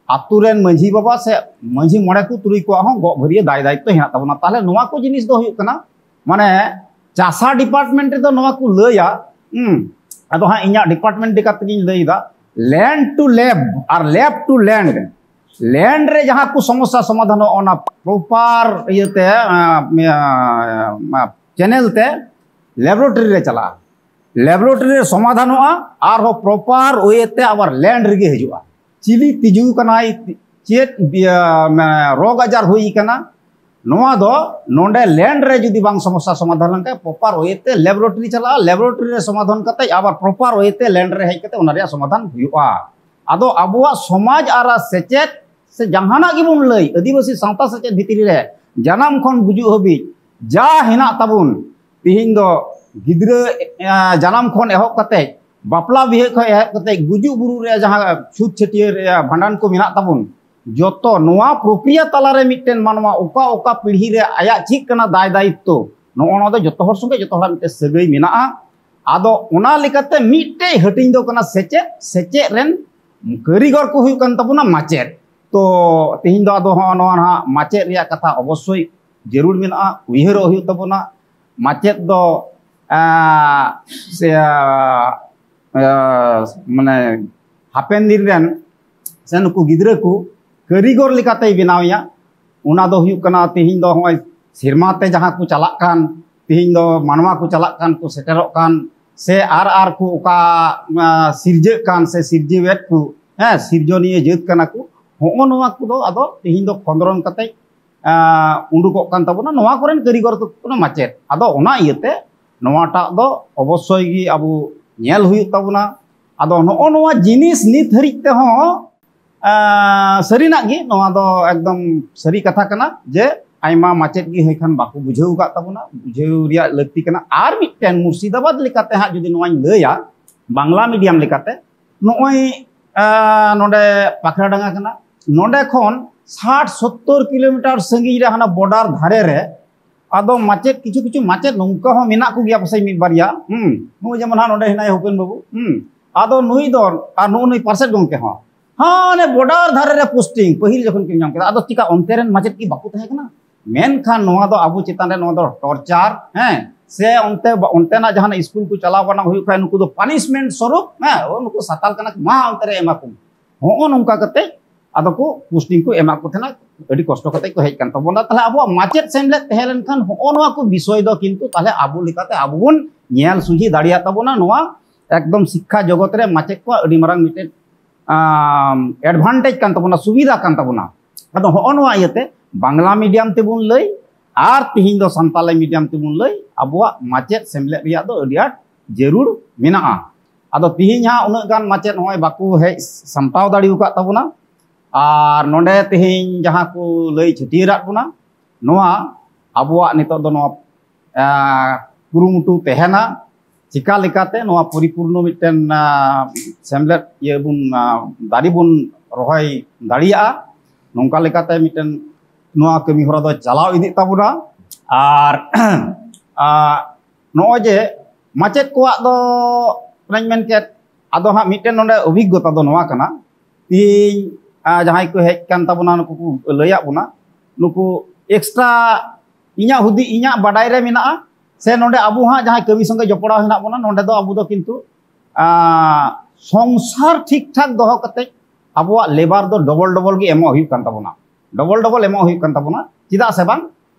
ᱟᱛᱳ ᱨᱮᱱ ᱢᱟᱹᱡᱷᱤ ᱵᱟᱵᱟ ᱥᱮ ᱢᱟᱹᱡᱷᱤ ᱢᱚᱬᱮ ᱠᱚ ᱛᱩᱨᱩᱭ ᱠᱚᱣᱟᱜ ᱦᱚᱸ ᱜᱚᱜ ᱵᱷᱟᱹᱨᱭᱟᱹ ᱫᱟᱭ ᱫᱟᱭᱤᱛᱛᱚ ᱦᱮᱱᱟᱜ ᱛᱟᱵᱚᱱᱟ᱾ ᱛᱟᱦᱞᱮ ᱱᱚᱣᱟ ᱠᱚ ᱡᱤᱱᱤᱥ ᱫᱚ ᱦᱩᱭᱩᱜ ᱠᱟᱱᱟ, ᱢᱟᱱᱮ ᱪᱟᱥᱟ ᱰᱤᱯᱟᱨᱴᱢᱮᱱᱴ ᱨᱮᱫᱚ ᱱᱚᱣᱟ ᱠᱚ ᱞᱟᱹᱭᱟ, ᱦᱩᱸ, ᱟᱫᱚ ᱦᱟᱸᱜ ᱤᱧᱟᱹᱜ ᱰᱤᱯᱟᱨᱴᱢᱮᱱᱴ ᱞᱮᱠᱟ ᱛᱮᱜᱤᱧ ᱞᱟᱹᱭᱫᱟ, ᱞᱮᱱᱰ ᱴᱩ ᱞᱮᱵ ᱟᱨ ᱞᱮᱵ ᱴᱩ ᱞᱮᱱᱰ, ᱞᱮᱱᱰ ᱨᱮ ᱡᱟᱦᱟᱸ ᱠᱚ ᱥᱚᱢᱚᱥᱥᱟ ᱥᱚᱢᱟᱫᱷᱟᱱᱚᱜᱼᱟ, ᱚᱱᱟ ᱯᱨᱚᱯᱟᱨ ᱤᱭᱟᱹᱛᱮ, ᱪᱮᱱᱮᱞ ᱛᱮ ᱞᱮᱵᱚᱨᱮᱴᱚᱨᱤ ᱨᱮ ᱪᱟᱞᱟᱜᱼᱟ, ᱞᱮᱵᱚᱨᱮᱴᱚᱨᱤ ᱨᱮ ᱥᱚᱢᱟᱫᱷᱟᱱᱚᱜᱼᱟ, ᱟᱨᱦᱚᱸ ᱯᱨᱚᱯᱟᱨ ᱳᱭᱮ ᱛᱮ ᱟᱵᱟᱨ ᱞᱮᱱᱰ ᱨᱮᱜᱮ ᱦᱤᱡᱩᱜᱼᱟ᱾ ᱪᱤᱞᱤ ᱛᱤᱡᱩ ᱠᱟᱱᱟᱭ, ᱪᱮᱫ ᱵᱤᱭᱟ-, ᱢᱟᱱᱮ ᱨᱳᱜᱽ ᱟᱡᱟᱨ ᱦᱩᱭ ᱠᱟᱱᱟ, ᱱᱚᱣᱟ ᱫᱚ ᱱᱚᱰᱮ ᱞᱮᱱᱰ ᱨᱮ ᱡᱩᱫᱤ ᱵᱟᱝ ᱥᱚᱢᱚᱥᱥᱟ ᱥᱚᱢᱟᱫᱷᱟᱱ ᱞᱮᱱᱠᱷᱟᱱ, ᱯᱨᱚᱯᱟᱨ ᱳᱭᱮ ᱛᱮ ᱞᱮᱵᱚᱨᱮᱴᱚᱨᱤ ᱪᱟᱞᱟᱜᱼᱟ, ᱞᱮᱵᱚᱨᱮᱴᱚᱨᱤ ᱨᱮ ᱥᱚᱢᱟᱫᱷᱟᱱ ᱠᱟᱛᱮ ᱟᱵᱟᱨ ᱯᱨᱚᱯᱟᱨ ᱳᱭᱮ ᱛᱮ ᱞᱮᱱᱰ ᱨᱮ ᱦᱮᱡ ᱠᱟᱛᱮ ᱚᱱᱟ ᱨᱮᱭᱟᱜ ᱥᱚᱢᱟᱫᱷᱟᱱ ᱦᱩᱭᱩᱜᱼᱟ᱾ ᱟᱫᱚ ᱟᱵᱚᱣᱟᱜ ᱥᱚᱢᱟᱡᱽ ᱟᱨ ᱥᱮᱪᱮᱫ ᱥᱮ ᱡᱟᱦᱟᱱᱟᱜ ᱜᱮᱵᱚᱱ ᱞᱟᱹᱭ, ᱟᱹᱫᱤᱵᱟᱹᱥᱤ ᱥᱟᱶᱛᱟ ᱥᱮᱪᱮᱫ ᱵᱷᱤᱛᱨᱤ ᱨᱮ ᱡᱟᱱᱟᱢ ᱠᱷᱚᱱ ᱜᱩᱡᱩᱜ ᱦᱟᱹᱵᱤᱡ ᱡᱟ ᱦᱮᱱᱟᱜ ᱛᱟᱵᱚᱱ, ᱛᱤᱦᱤᱧ ᱫᱚ ᱜᱤᱫᱽᱨᱟᱹ, ᱮ, ᱡᱟᱱᱟᱢ ᱠᱷᱚᱱ ᱮᱦᱚᱵ ᱠᱟᱛᱮ, ᱵᱟᱯᱞᱟ ᱵᱤᱦᱟᱹ ᱠᱷᱚᱱ ᱮᱦᱚᱵ ᱠᱟᱛᱮ, ᱜᱩᱡᱩᱜ ᱵᱩᱨᱩᱜ ᱨᱮ ᱡᱟᱦᱟᱸ ᱪᱷᱩᱛ ᱪᱷᱟᱹᱴᱭᱟᱹᱨ, ᱮ, ᱵᱷᱟᱸᱰᱟᱱ ᱠᱚ ᱢᱮᱱᱟᱜ ᱛᱟᱵᱚᱱ, ᱡᱚᱛᱚ ᱱᱚᱣᱟ ᱯᱨᱚᱠᱨᱤᱭᱟ ᱛᱟᱞᱟᱨᱮ ᱢᱤᱫᱴᱮᱱ ᱢᱟᱱᱣᱟ ᱚᱠᱟ ᱚᱠᱟ ᱯᱤᱲᱦᱤ ᱨᱮ ᱟᱭᱟᱜ ᱪᱮᱫ ᱠᱟᱱᱟ ᱫᱟᱭ ᱫᱟᱭᱤᱛᱛᱚ, ᱱᱚᱜᱼᱚ ᱱᱚᱣᱟ ᱫᱚ ᱡᱚᱛᱚ ᱦᱚᱲ ᱥᱚᱸᱜᱮ ᱡᱚᱛᱚ ᱦᱚᱲᱟᱜ ᱢᱤᱫᱴᱮᱱ ᱥᱟᱹᱜᱟᱹᱭ ᱢᱮᱱᱟᱜᱼᱟ᱾ ᱟᱫᱚ ᱚᱱᱟ ᱞᱮᱠᱟᱛᱮ ᱢᱤᱫᱴᱮᱡ ᱦᱟᱹᱴᱤᱧ ᱫᱚ ᱠᱟᱱᱟ ᱥᱮᱪᱮᱫ, ᱥᱮᱪᱮᱫ ᱨᱮᱱ ᱠᱟᱹᱨᱤᱜᱚᱨ ᱠᱚ ᱦᱩᱭᱩᱜ ᱠᱟᱱ ᱛᱟᱵᱚᱱᱟ ᱢᱟᱪᱮᱫ᱾ ᱛᱚ ᱛᱤᱦᱤᱧ ᱫᱚ ᱟᱫᱚ ᱦᱚᱸᱜᱼᱚ ᱱᱚᱣᱟ ᱱᱟᱦᱟᱜ ᱢᱟᱪᱮᱫ ᱨᱮᱭᱟᱜ ᱠᱟᱛᱷᱟ ᱚᱵᱚᱥᱥᱳᱭ ᱡᱟᱹᱨᱩᱲ ᱢᱮᱱᱟᱜᱼᱟ, ᱩᱭᱦᱟᱹᱨᱚᱜ ᱦᱩᱭᱩᱜ ᱛᱟᱵᱚᱱᱟ᱾ ᱢᱟᱪᱮᱫ ᱫᱚ, ᱟᱸ, ᱥᱮ, ᱟᱸ, ᱢᱟᱱᱮ ᱦᱟᱯᱮᱱ ᱫᱤᱱ ᱨᱮᱱ ᱥᱮ ᱱᱩᱠᱩ ᱜᱤᱫᱽᱨᱟᱹ ᱠᱚ ᱠᱟᱹᱨᱤᱜᱚᱨ ᱞᱮᱠᱟᱛᱮᱭ ᱵᱮᱱᱟᱣᱮᱭᱟ᱾ ᱚᱱᱟ ᱫᱚ ᱦᱩᱭᱩᱜ ᱠᱟᱱᱟ ᱛᱤᱦᱤᱧ ᱫᱚ ᱦᱚᱸᱜᱼᱚᱭ ᱥᱮᱨᱢᱟ ᱛᱮ ᱡᱟᱦᱟᱸ ᱠᱚ ᱪᱟᱞᱟᱜ ᱠᱟᱱ, ᱛᱤᱦᱤᱧ ᱫᱚ ᱢᱟᱱᱣᱟ ᱠᱚ ᱪᱟᱞᱟᱜ ᱠᱟᱱ, ᱠᱚ ᱥᱮᱴᱮᱨᱚᱜ ᱠᱟᱱ, ᱥᱮ ᱟᱨ ᱟᱨ ᱠᱚ ᱚᱠᱟ, ᱟᱸ, ᱥᱤᱨᱡᱟᱹᱜ ᱠᱟᱱ ᱥᱮ ᱥᱤᱨᱡᱟᱹᱣᱮᱫ ᱠᱚ, ᱦᱮᱸ, ᱥᱤᱨᱡᱚᱱᱤᱭᱟᱹ ᱡᱟᱹᱛ ᱠᱟᱱᱟ ᱠᱚ, ᱦᱚᱸᱜᱼᱚ ᱱᱚᱣᱟ ᱠᱚᱫᱚ ᱟᱫᱚ ᱛᱤᱦᱤᱧ ᱫᱚ ᱠᱷᱚᱸᱫᱽᱨᱚᱱ ᱠᱟᱛᱮ, ᱟᱸ, ᱩᱰᱩᱠᱚᱜ ᱠᱟᱱ ᱛᱟᱵᱚᱱᱟ᱾ ᱱᱚᱣᱟ ᱠᱚᱨᱮᱱ ᱠᱟᱹᱨᱤᱜᱚᱨ ᱫᱚ ᱠᱟᱱᱟ ᱢᱟᱪᱮᱫ᱾ ᱟᱫᱚ ᱚᱱᱟ ᱤᱭᱟᱹᱛᱮ ᱱᱚᱣᱟᱴᱟᱜ ᱫᱚ ᱚᱵᱚᱥᱥᱳᱭ ᱜᱮ ᱟᱵᱚ ᱧᱮᱞ ᱦᱩᱭᱩᱜ ᱛᱟᱵᱚᱱᱟ᱾ ᱟᱫᱚ ᱱᱚᱜᱼᱚ ᱱᱚᱣᱟ ᱡᱤᱱᱤᱥ ᱱᱤᱛ ᱦᱟᱹᱨᱤᱡ ᱛᱮᱦᱚᱸ, ᱟᱸ, ᱥᱟᱹᱨᱤᱱᱟᱜ ᱜᱮ ᱱᱚᱣᱟ ᱫᱚ ᱮᱠᱫᱚᱢ ᱥᱟᱹᱨᱤ ᱠᱟᱛᱷᱟ ᱠᱟᱱᱟ ᱡᱮ ᱟᱭᱢᱟ ᱢᱟᱪᱮᱫ ᱜᱮ ᱦᱩᱭ ᱠᱷᱟᱱ ᱵᱟᱠᱚ ᱵᱩᱡᱷᱟᱹᱣ ᱟᱠᱟᱫ ᱛᱟᱵᱚᱱᱟ, ᱵᱩᱡᱷᱟᱹᱣ ᱨᱮᱭᱟᱜ ᱞᱟᱹᱠᱛᱤ ᱠᱟᱱᱟ᱾ ᱟᱨ ᱢᱤᱫᱴᱮᱱ ᱢᱩᱨᱥᱤᱫᱟᱵᱟᱫᱽ ᱞᱮᱠᱟᱛᱮ ᱦᱟᱸᱜ ᱡᱩᱫᱤ ᱱᱚᱣᱟᱧ ᱞᱟᱹᱭᱟ, ᱵᱟᱝᱞᱟ ᱢᱤᱰᱤᱭᱟᱢ ᱞᱮᱠᱟᱛᱮ ᱱᱚᱜᱼᱚᱭ, ᱟᱸ, ᱱᱚᱰᱮ ᱯᱟᱠᱷᱨᱟᱰᱟᱸᱜᱟ ᱠᱟᱱᱟ, ᱱᱚᱰᱮ ᱠᱷᱚᱱ ᱥᱟᱴ ᱥᱚᱛᱛᱚᱨ ᱠᱤᱞᱳᱢᱤᱴᱟᱨ ᱥᱟᱺᱜᱤᱧ ᱨᱮ ᱦᱟᱱᱟ ᱵᱚᱰᱟᱨ ᱫᱷᱟᱨᱮ ᱨᱮ᱾ ᱟᱫᱚ ᱢᱟᱪᱮᱫ, ᱠᱤᱪᱷᱩ ᱠᱤᱪᱷᱩ ᱢᱟᱪᱮᱫ ᱱᱚᱝᱠᱟ ᱦᱚᱸ ᱢᱮᱱᱟᱜ ᱠᱚᱜᱮᱭᱟ ᱯᱟᱥᱮᱡ ᱢᱤᱫ ᱵᱟᱨᱭᱟ, ᱦᱩᱸ, ᱱᱩᱭ ᱡᱮᱢᱚᱱ ᱦᱟᱸᱜ ᱱᱚᱰᱮ ᱦᱮᱱᱟᱭᱟ ᱦᱩᱯᱮᱱ ᱵᱟᱹᱵᱩ, ᱦᱩᱸ, ᱟᱫᱚ ᱱᱩᱭ ᱫᱚ ᱟᱨ ᱱᱩᱜᱼᱩ ᱱᱩᱭ ᱯᱟᱨᱥᱮᱫ ᱜᱚᱢᱠᱮ ᱦᱚᱸ ᱦᱟᱱᱮ ᱵᱚᱰᱟᱨ ᱫᱷᱟᱨᱮ ᱨᱮ ᱯᱳᱥᱴᱤᱝ ᱯᱟᱹᱦᱤᱞ ᱡᱚᱠᱷᱚᱱ ᱠᱤᱱ ᱧᱟᱢ ᱠᱮᱫᱟ᱾ ᱟᱫᱚ ᱪᱤᱠᱟ ᱚᱱᱛᱮ ᱨᱮᱱ ᱢᱟᱪᱮᱫ ᱠᱤ ᱵᱟᱠᱚ ᱛᱟᱦᱮᱸ ᱠᱟᱱᱟ? ᱢᱮᱱᱠᱷᱟᱱ ᱱᱚᱣᱟ ᱫᱚ ᱟᱵᱚ ᱪᱮᱛᱟᱱ ᱨᱮ ᱱᱚᱣᱟ ᱫᱚ ᱴᱚᱨᱪᱟᱨ, ᱦᱮᱸ, ᱥᱮ ᱚᱱᱛᱮ ᱵᱟ-, ᱚᱱᱛᱮᱱᱟᱜ ᱡᱟᱦᱟᱱᱟᱜ ᱥᱠᱩᱞ ᱠᱚ ᱪᱟᱞᱟᱣ ᱵᱟᱱᱟᱣ ᱦᱩᱭᱩᱜ ᱠᱷᱟᱱ ᱱᱩᱠᱩ ᱫᱚ ᱯᱟᱱᱤᱥᱢᱮᱱᱴ ᱥᱚᱨᱩᱯ, ᱦᱮᱸ, ᱳ ᱱᱩᱠᱩ ᱥᱟᱛᱟᱞ ᱠᱟᱱᱟ ᱠᱚ, ᱢᱟ ᱚᱱᱛᱮ ᱨᱮ ᱮᱢᱟ ᱠᱚᱢ᱾ ᱦᱚᱸᱜᱼᱚ ᱱᱚᱝᱠᱟ ᱠᱟᱛᱮ ᱟᱫᱚ ᱠᱚ ᱯᱳᱥᱴᱤᱝ ᱠᱚ ᱮᱢᱟᱜ ᱠᱚ ᱛᱟᱦᱮᱱᱟ, ᱟᱹᱰᱤ ᱠᱚᱥᱴᱚ ᱠᱟᱛᱮ ᱠᱚ ᱦᱮᱡ ᱠᱟᱱ ᱛᱟᱵᱚᱱᱟ᱾ ᱛᱟᱦᱞᱮ ᱟᱵᱚᱣᱟᱜ ᱢᱟᱪᱮᱫ ᱥᱮᱢᱞᱮᱫ ᱛᱟᱦᱮᱸ ᱞᱮᱱᱠᱷᱟᱱ ᱦᱚᱸᱜᱼᱚ ᱱᱚᱣᱟ ᱠᱚ ᱵᱤᱥᱚᱭ ᱫᱚ ᱠᱤᱱᱛᱩ ᱛᱟᱦᱞᱮ ᱟᱵᱚ ᱞᱮᱠᱟᱛᱮ ᱟᱵᱚ ᱵᱚᱱ ᱧᱮᱞ ᱥᱚᱡᱷᱮ ᱫᱟᱲᱮᱭᱟᱜ ᱛᱟᱵᱚᱱᱟ᱾ ᱱᱚᱣᱟ ᱮᱠᱫᱚᱢ ᱥᱤᱠᱠᱷᱟ ᱡᱚᱜᱚᱛ ᱨᱮ ᱢᱟᱪᱮᱫ ᱠᱚᱣᱟᱜ ᱟᱹᱰᱤ ᱢᱟᱨᱟᱝ ᱢᱤᱫᱴᱮᱱ ᱮᱰᱵᱷᱟᱱᱴᱮᱡᱽ ᱠᱟᱱ ᱛᱟᱵᱚᱱᱟ, ᱥᱩᱵᱤᱫᱷᱟ ᱠᱟᱱ ᱛᱟᱵᱚᱱᱟ᱾ ᱟᱫᱚ ᱦᱚᱸᱜᱼᱚ ᱱᱚᱣᱟ ᱤᱭᱟᱹᱛᱮ ᱵᱟᱝᱞᱟ ᱢᱤᱰᱤᱭᱟᱢ ᱛᱮᱵᱚᱱ ᱞᱟᱹᱭ ᱟᱨ ᱛᱤᱦᱤᱧ ᱫᱚ ᱥᱟᱱᱛᱟᱞᱤ ᱢᱤᱰᱤᱭᱟᱢ ᱛᱮᱵᱚᱱ ᱞᱟᱹᱭ, ᱟᱵᱚᱣᱟᱜ ᱢᱟᱪᱮᱫ ᱥᱮᱢᱞᱮᱫ ᱨᱮᱭᱟᱜ ᱫᱚ ᱟᱹᱰᱤ ᱟᱸᱴ ᱡᱟᱹᱨᱩᱲ ᱢᱮᱱᱟᱜᱼᱟ᱾ ᱟᱫᱚ ᱛᱤᱦᱤᱧ ᱦᱟᱸᱜ ᱩᱱᱟᱹᱜ ᱜᱟᱱ ᱢᱟᱪᱮᱫ ᱱᱚᱜᱼᱚᱭ ᱵᱟᱠᱚ ᱦᱮᱡ ᱥᱟᱢᱴᱟᱣ ᱫᱟᱲᱮ ᱟᱠᱟᱫ ᱛᱟᱵᱚᱱᱟ, ᱟᱨ ᱱᱚᱰᱮ ᱛᱤᱦᱤᱧ ᱡᱟᱦᱟᱸ ᱠᱚ ᱞᱟᱹᱭ ᱪᱷᱟᱹᱴᱭᱟᱹᱨᱟᱫ ᱵᱚᱱᱟ, ᱱᱚᱣᱟ ᱟᱵᱚᱣᱟᱜ ᱱᱤᱛᱚᱜ ᱫᱚ ᱱᱚᱣᱟ ᱟᱸ, ᱠᱩᱨᱩᱢᱩᱴᱩ ᱛᱟᱦᱮᱱᱟ, ᱪᱤᱠᱟ ᱞᱮᱠᱟᱛᱮ ᱱᱚᱣᱟ ᱯᱚᱨᱤᱯᱩᱨᱱᱚ ᱢᱤᱫᱴᱮᱱ, ᱟᱸ, ᱥᱮᱢᱞᱮᱫ ᱤᱭᱟᱹ ᱵᱚᱱ, ᱟᱸ, ᱫᱟᱨᱮ ᱵᱚᱱ ᱨᱚᱦᱚᱭ ᱫᱟᱲᱮᱭᱟᱜᱼᱟ, ᱱᱚᱝᱠᱟ ᱞᱮᱠᱟᱛᱮ ᱢᱤᱫᱴᱮᱱ ᱱᱚᱣᱟ ᱠᱟᱹᱢᱤ ᱦᱚᱨᱟ ᱫᱚ ᱪᱟᱞᱟᱣ ᱤᱫᱤᱜ ᱛᱟᱵᱚᱱᱟ᱾ ᱟᱨ, ᱟᱸ, ᱱᱚᱜᱼᱚᱭ ᱡᱮ ᱢᱟᱪᱮᱫ ᱠᱚᱣᱟᱜ ᱫᱚ ᱚᱱᱟᱧ ᱢᱮᱱ ᱠᱮᱫ, ᱟᱫᱚ ᱦᱟᱸᱜ ᱢᱤᱫᱴᱮᱱ ᱱᱚᱰᱮ ᱚᱵᱷᱤᱜᱽᱜᱚᱛᱟ ᱫᱚ ᱱᱚᱣᱟ ᱠᱟᱱᱟ, ᱛᱤᱦᱤᱧ, ᱟᱸ, ᱡᱟᱦᱟᱸᱭ ᱠᱚ ᱦᱮᱡ ᱠᱟᱱ ᱛᱟᱵᱚᱱᱟ, ᱱᱩᱠᱩ ᱠᱚ ᱞᱟᱹᱭᱟᱫ ᱵᱚᱱᱟ, ᱱᱩᱠᱩ ᱮᱠᱥᱴᱨᱟ ᱤᱧᱟᱹᱜ ᱦᱩᱫᱤ-, ᱤᱧᱟᱹᱜ ᱵᱟᱰᱟᱭ ᱨᱮ ᱢᱮᱱᱟᱜᱼᱟ, ᱥᱮ ᱱᱚᱰᱮ ᱟᱵᱚ ᱦᱟᱸᱜ ᱡᱟᱦᱟᱸᱭ ᱠᱟᱹᱢᱤ ᱥᱚᱸᱜᱮ ᱡᱚᱯᱲᱟᱣ ᱦᱮᱱᱟᱜ ᱵᱚᱱᱟ, ᱱᱚᱰᱮ ᱫᱚ ᱟᱵᱚ ᱫᱚ ᱠᱤᱱᱛᱩ, ᱟᱸ, ᱥᱚᱝᱥᱟᱨ ᱴᱷᱤᱠ ᱴᱷᱟᱠ ᱫᱚᱦᱚ ᱠᱟᱛᱮ ᱟᱵᱚᱣᱟᱜ ᱞᱮᱵᱟᱨ ᱫᱚ ᱰᱚᱵᱚᱞ ᱰᱚᱵᱚᱞ ᱜᱮ ᱮᱢᱚᱜ ᱦᱩᱭᱩᱜ ᱠᱟᱱ ᱛᱟᱵᱚᱱᱟ, ᱰᱚᱵᱚᱞ ᱰᱚᱵᱚᱞ ᱮᱢᱚᱜ ᱦᱩᱭᱩᱜ ᱠᱟᱱ ᱛᱟᱵᱚᱱᱟ᱾ ᱪᱮᱫᱟᱜ ᱥᱮ ᱵᱟᱝ,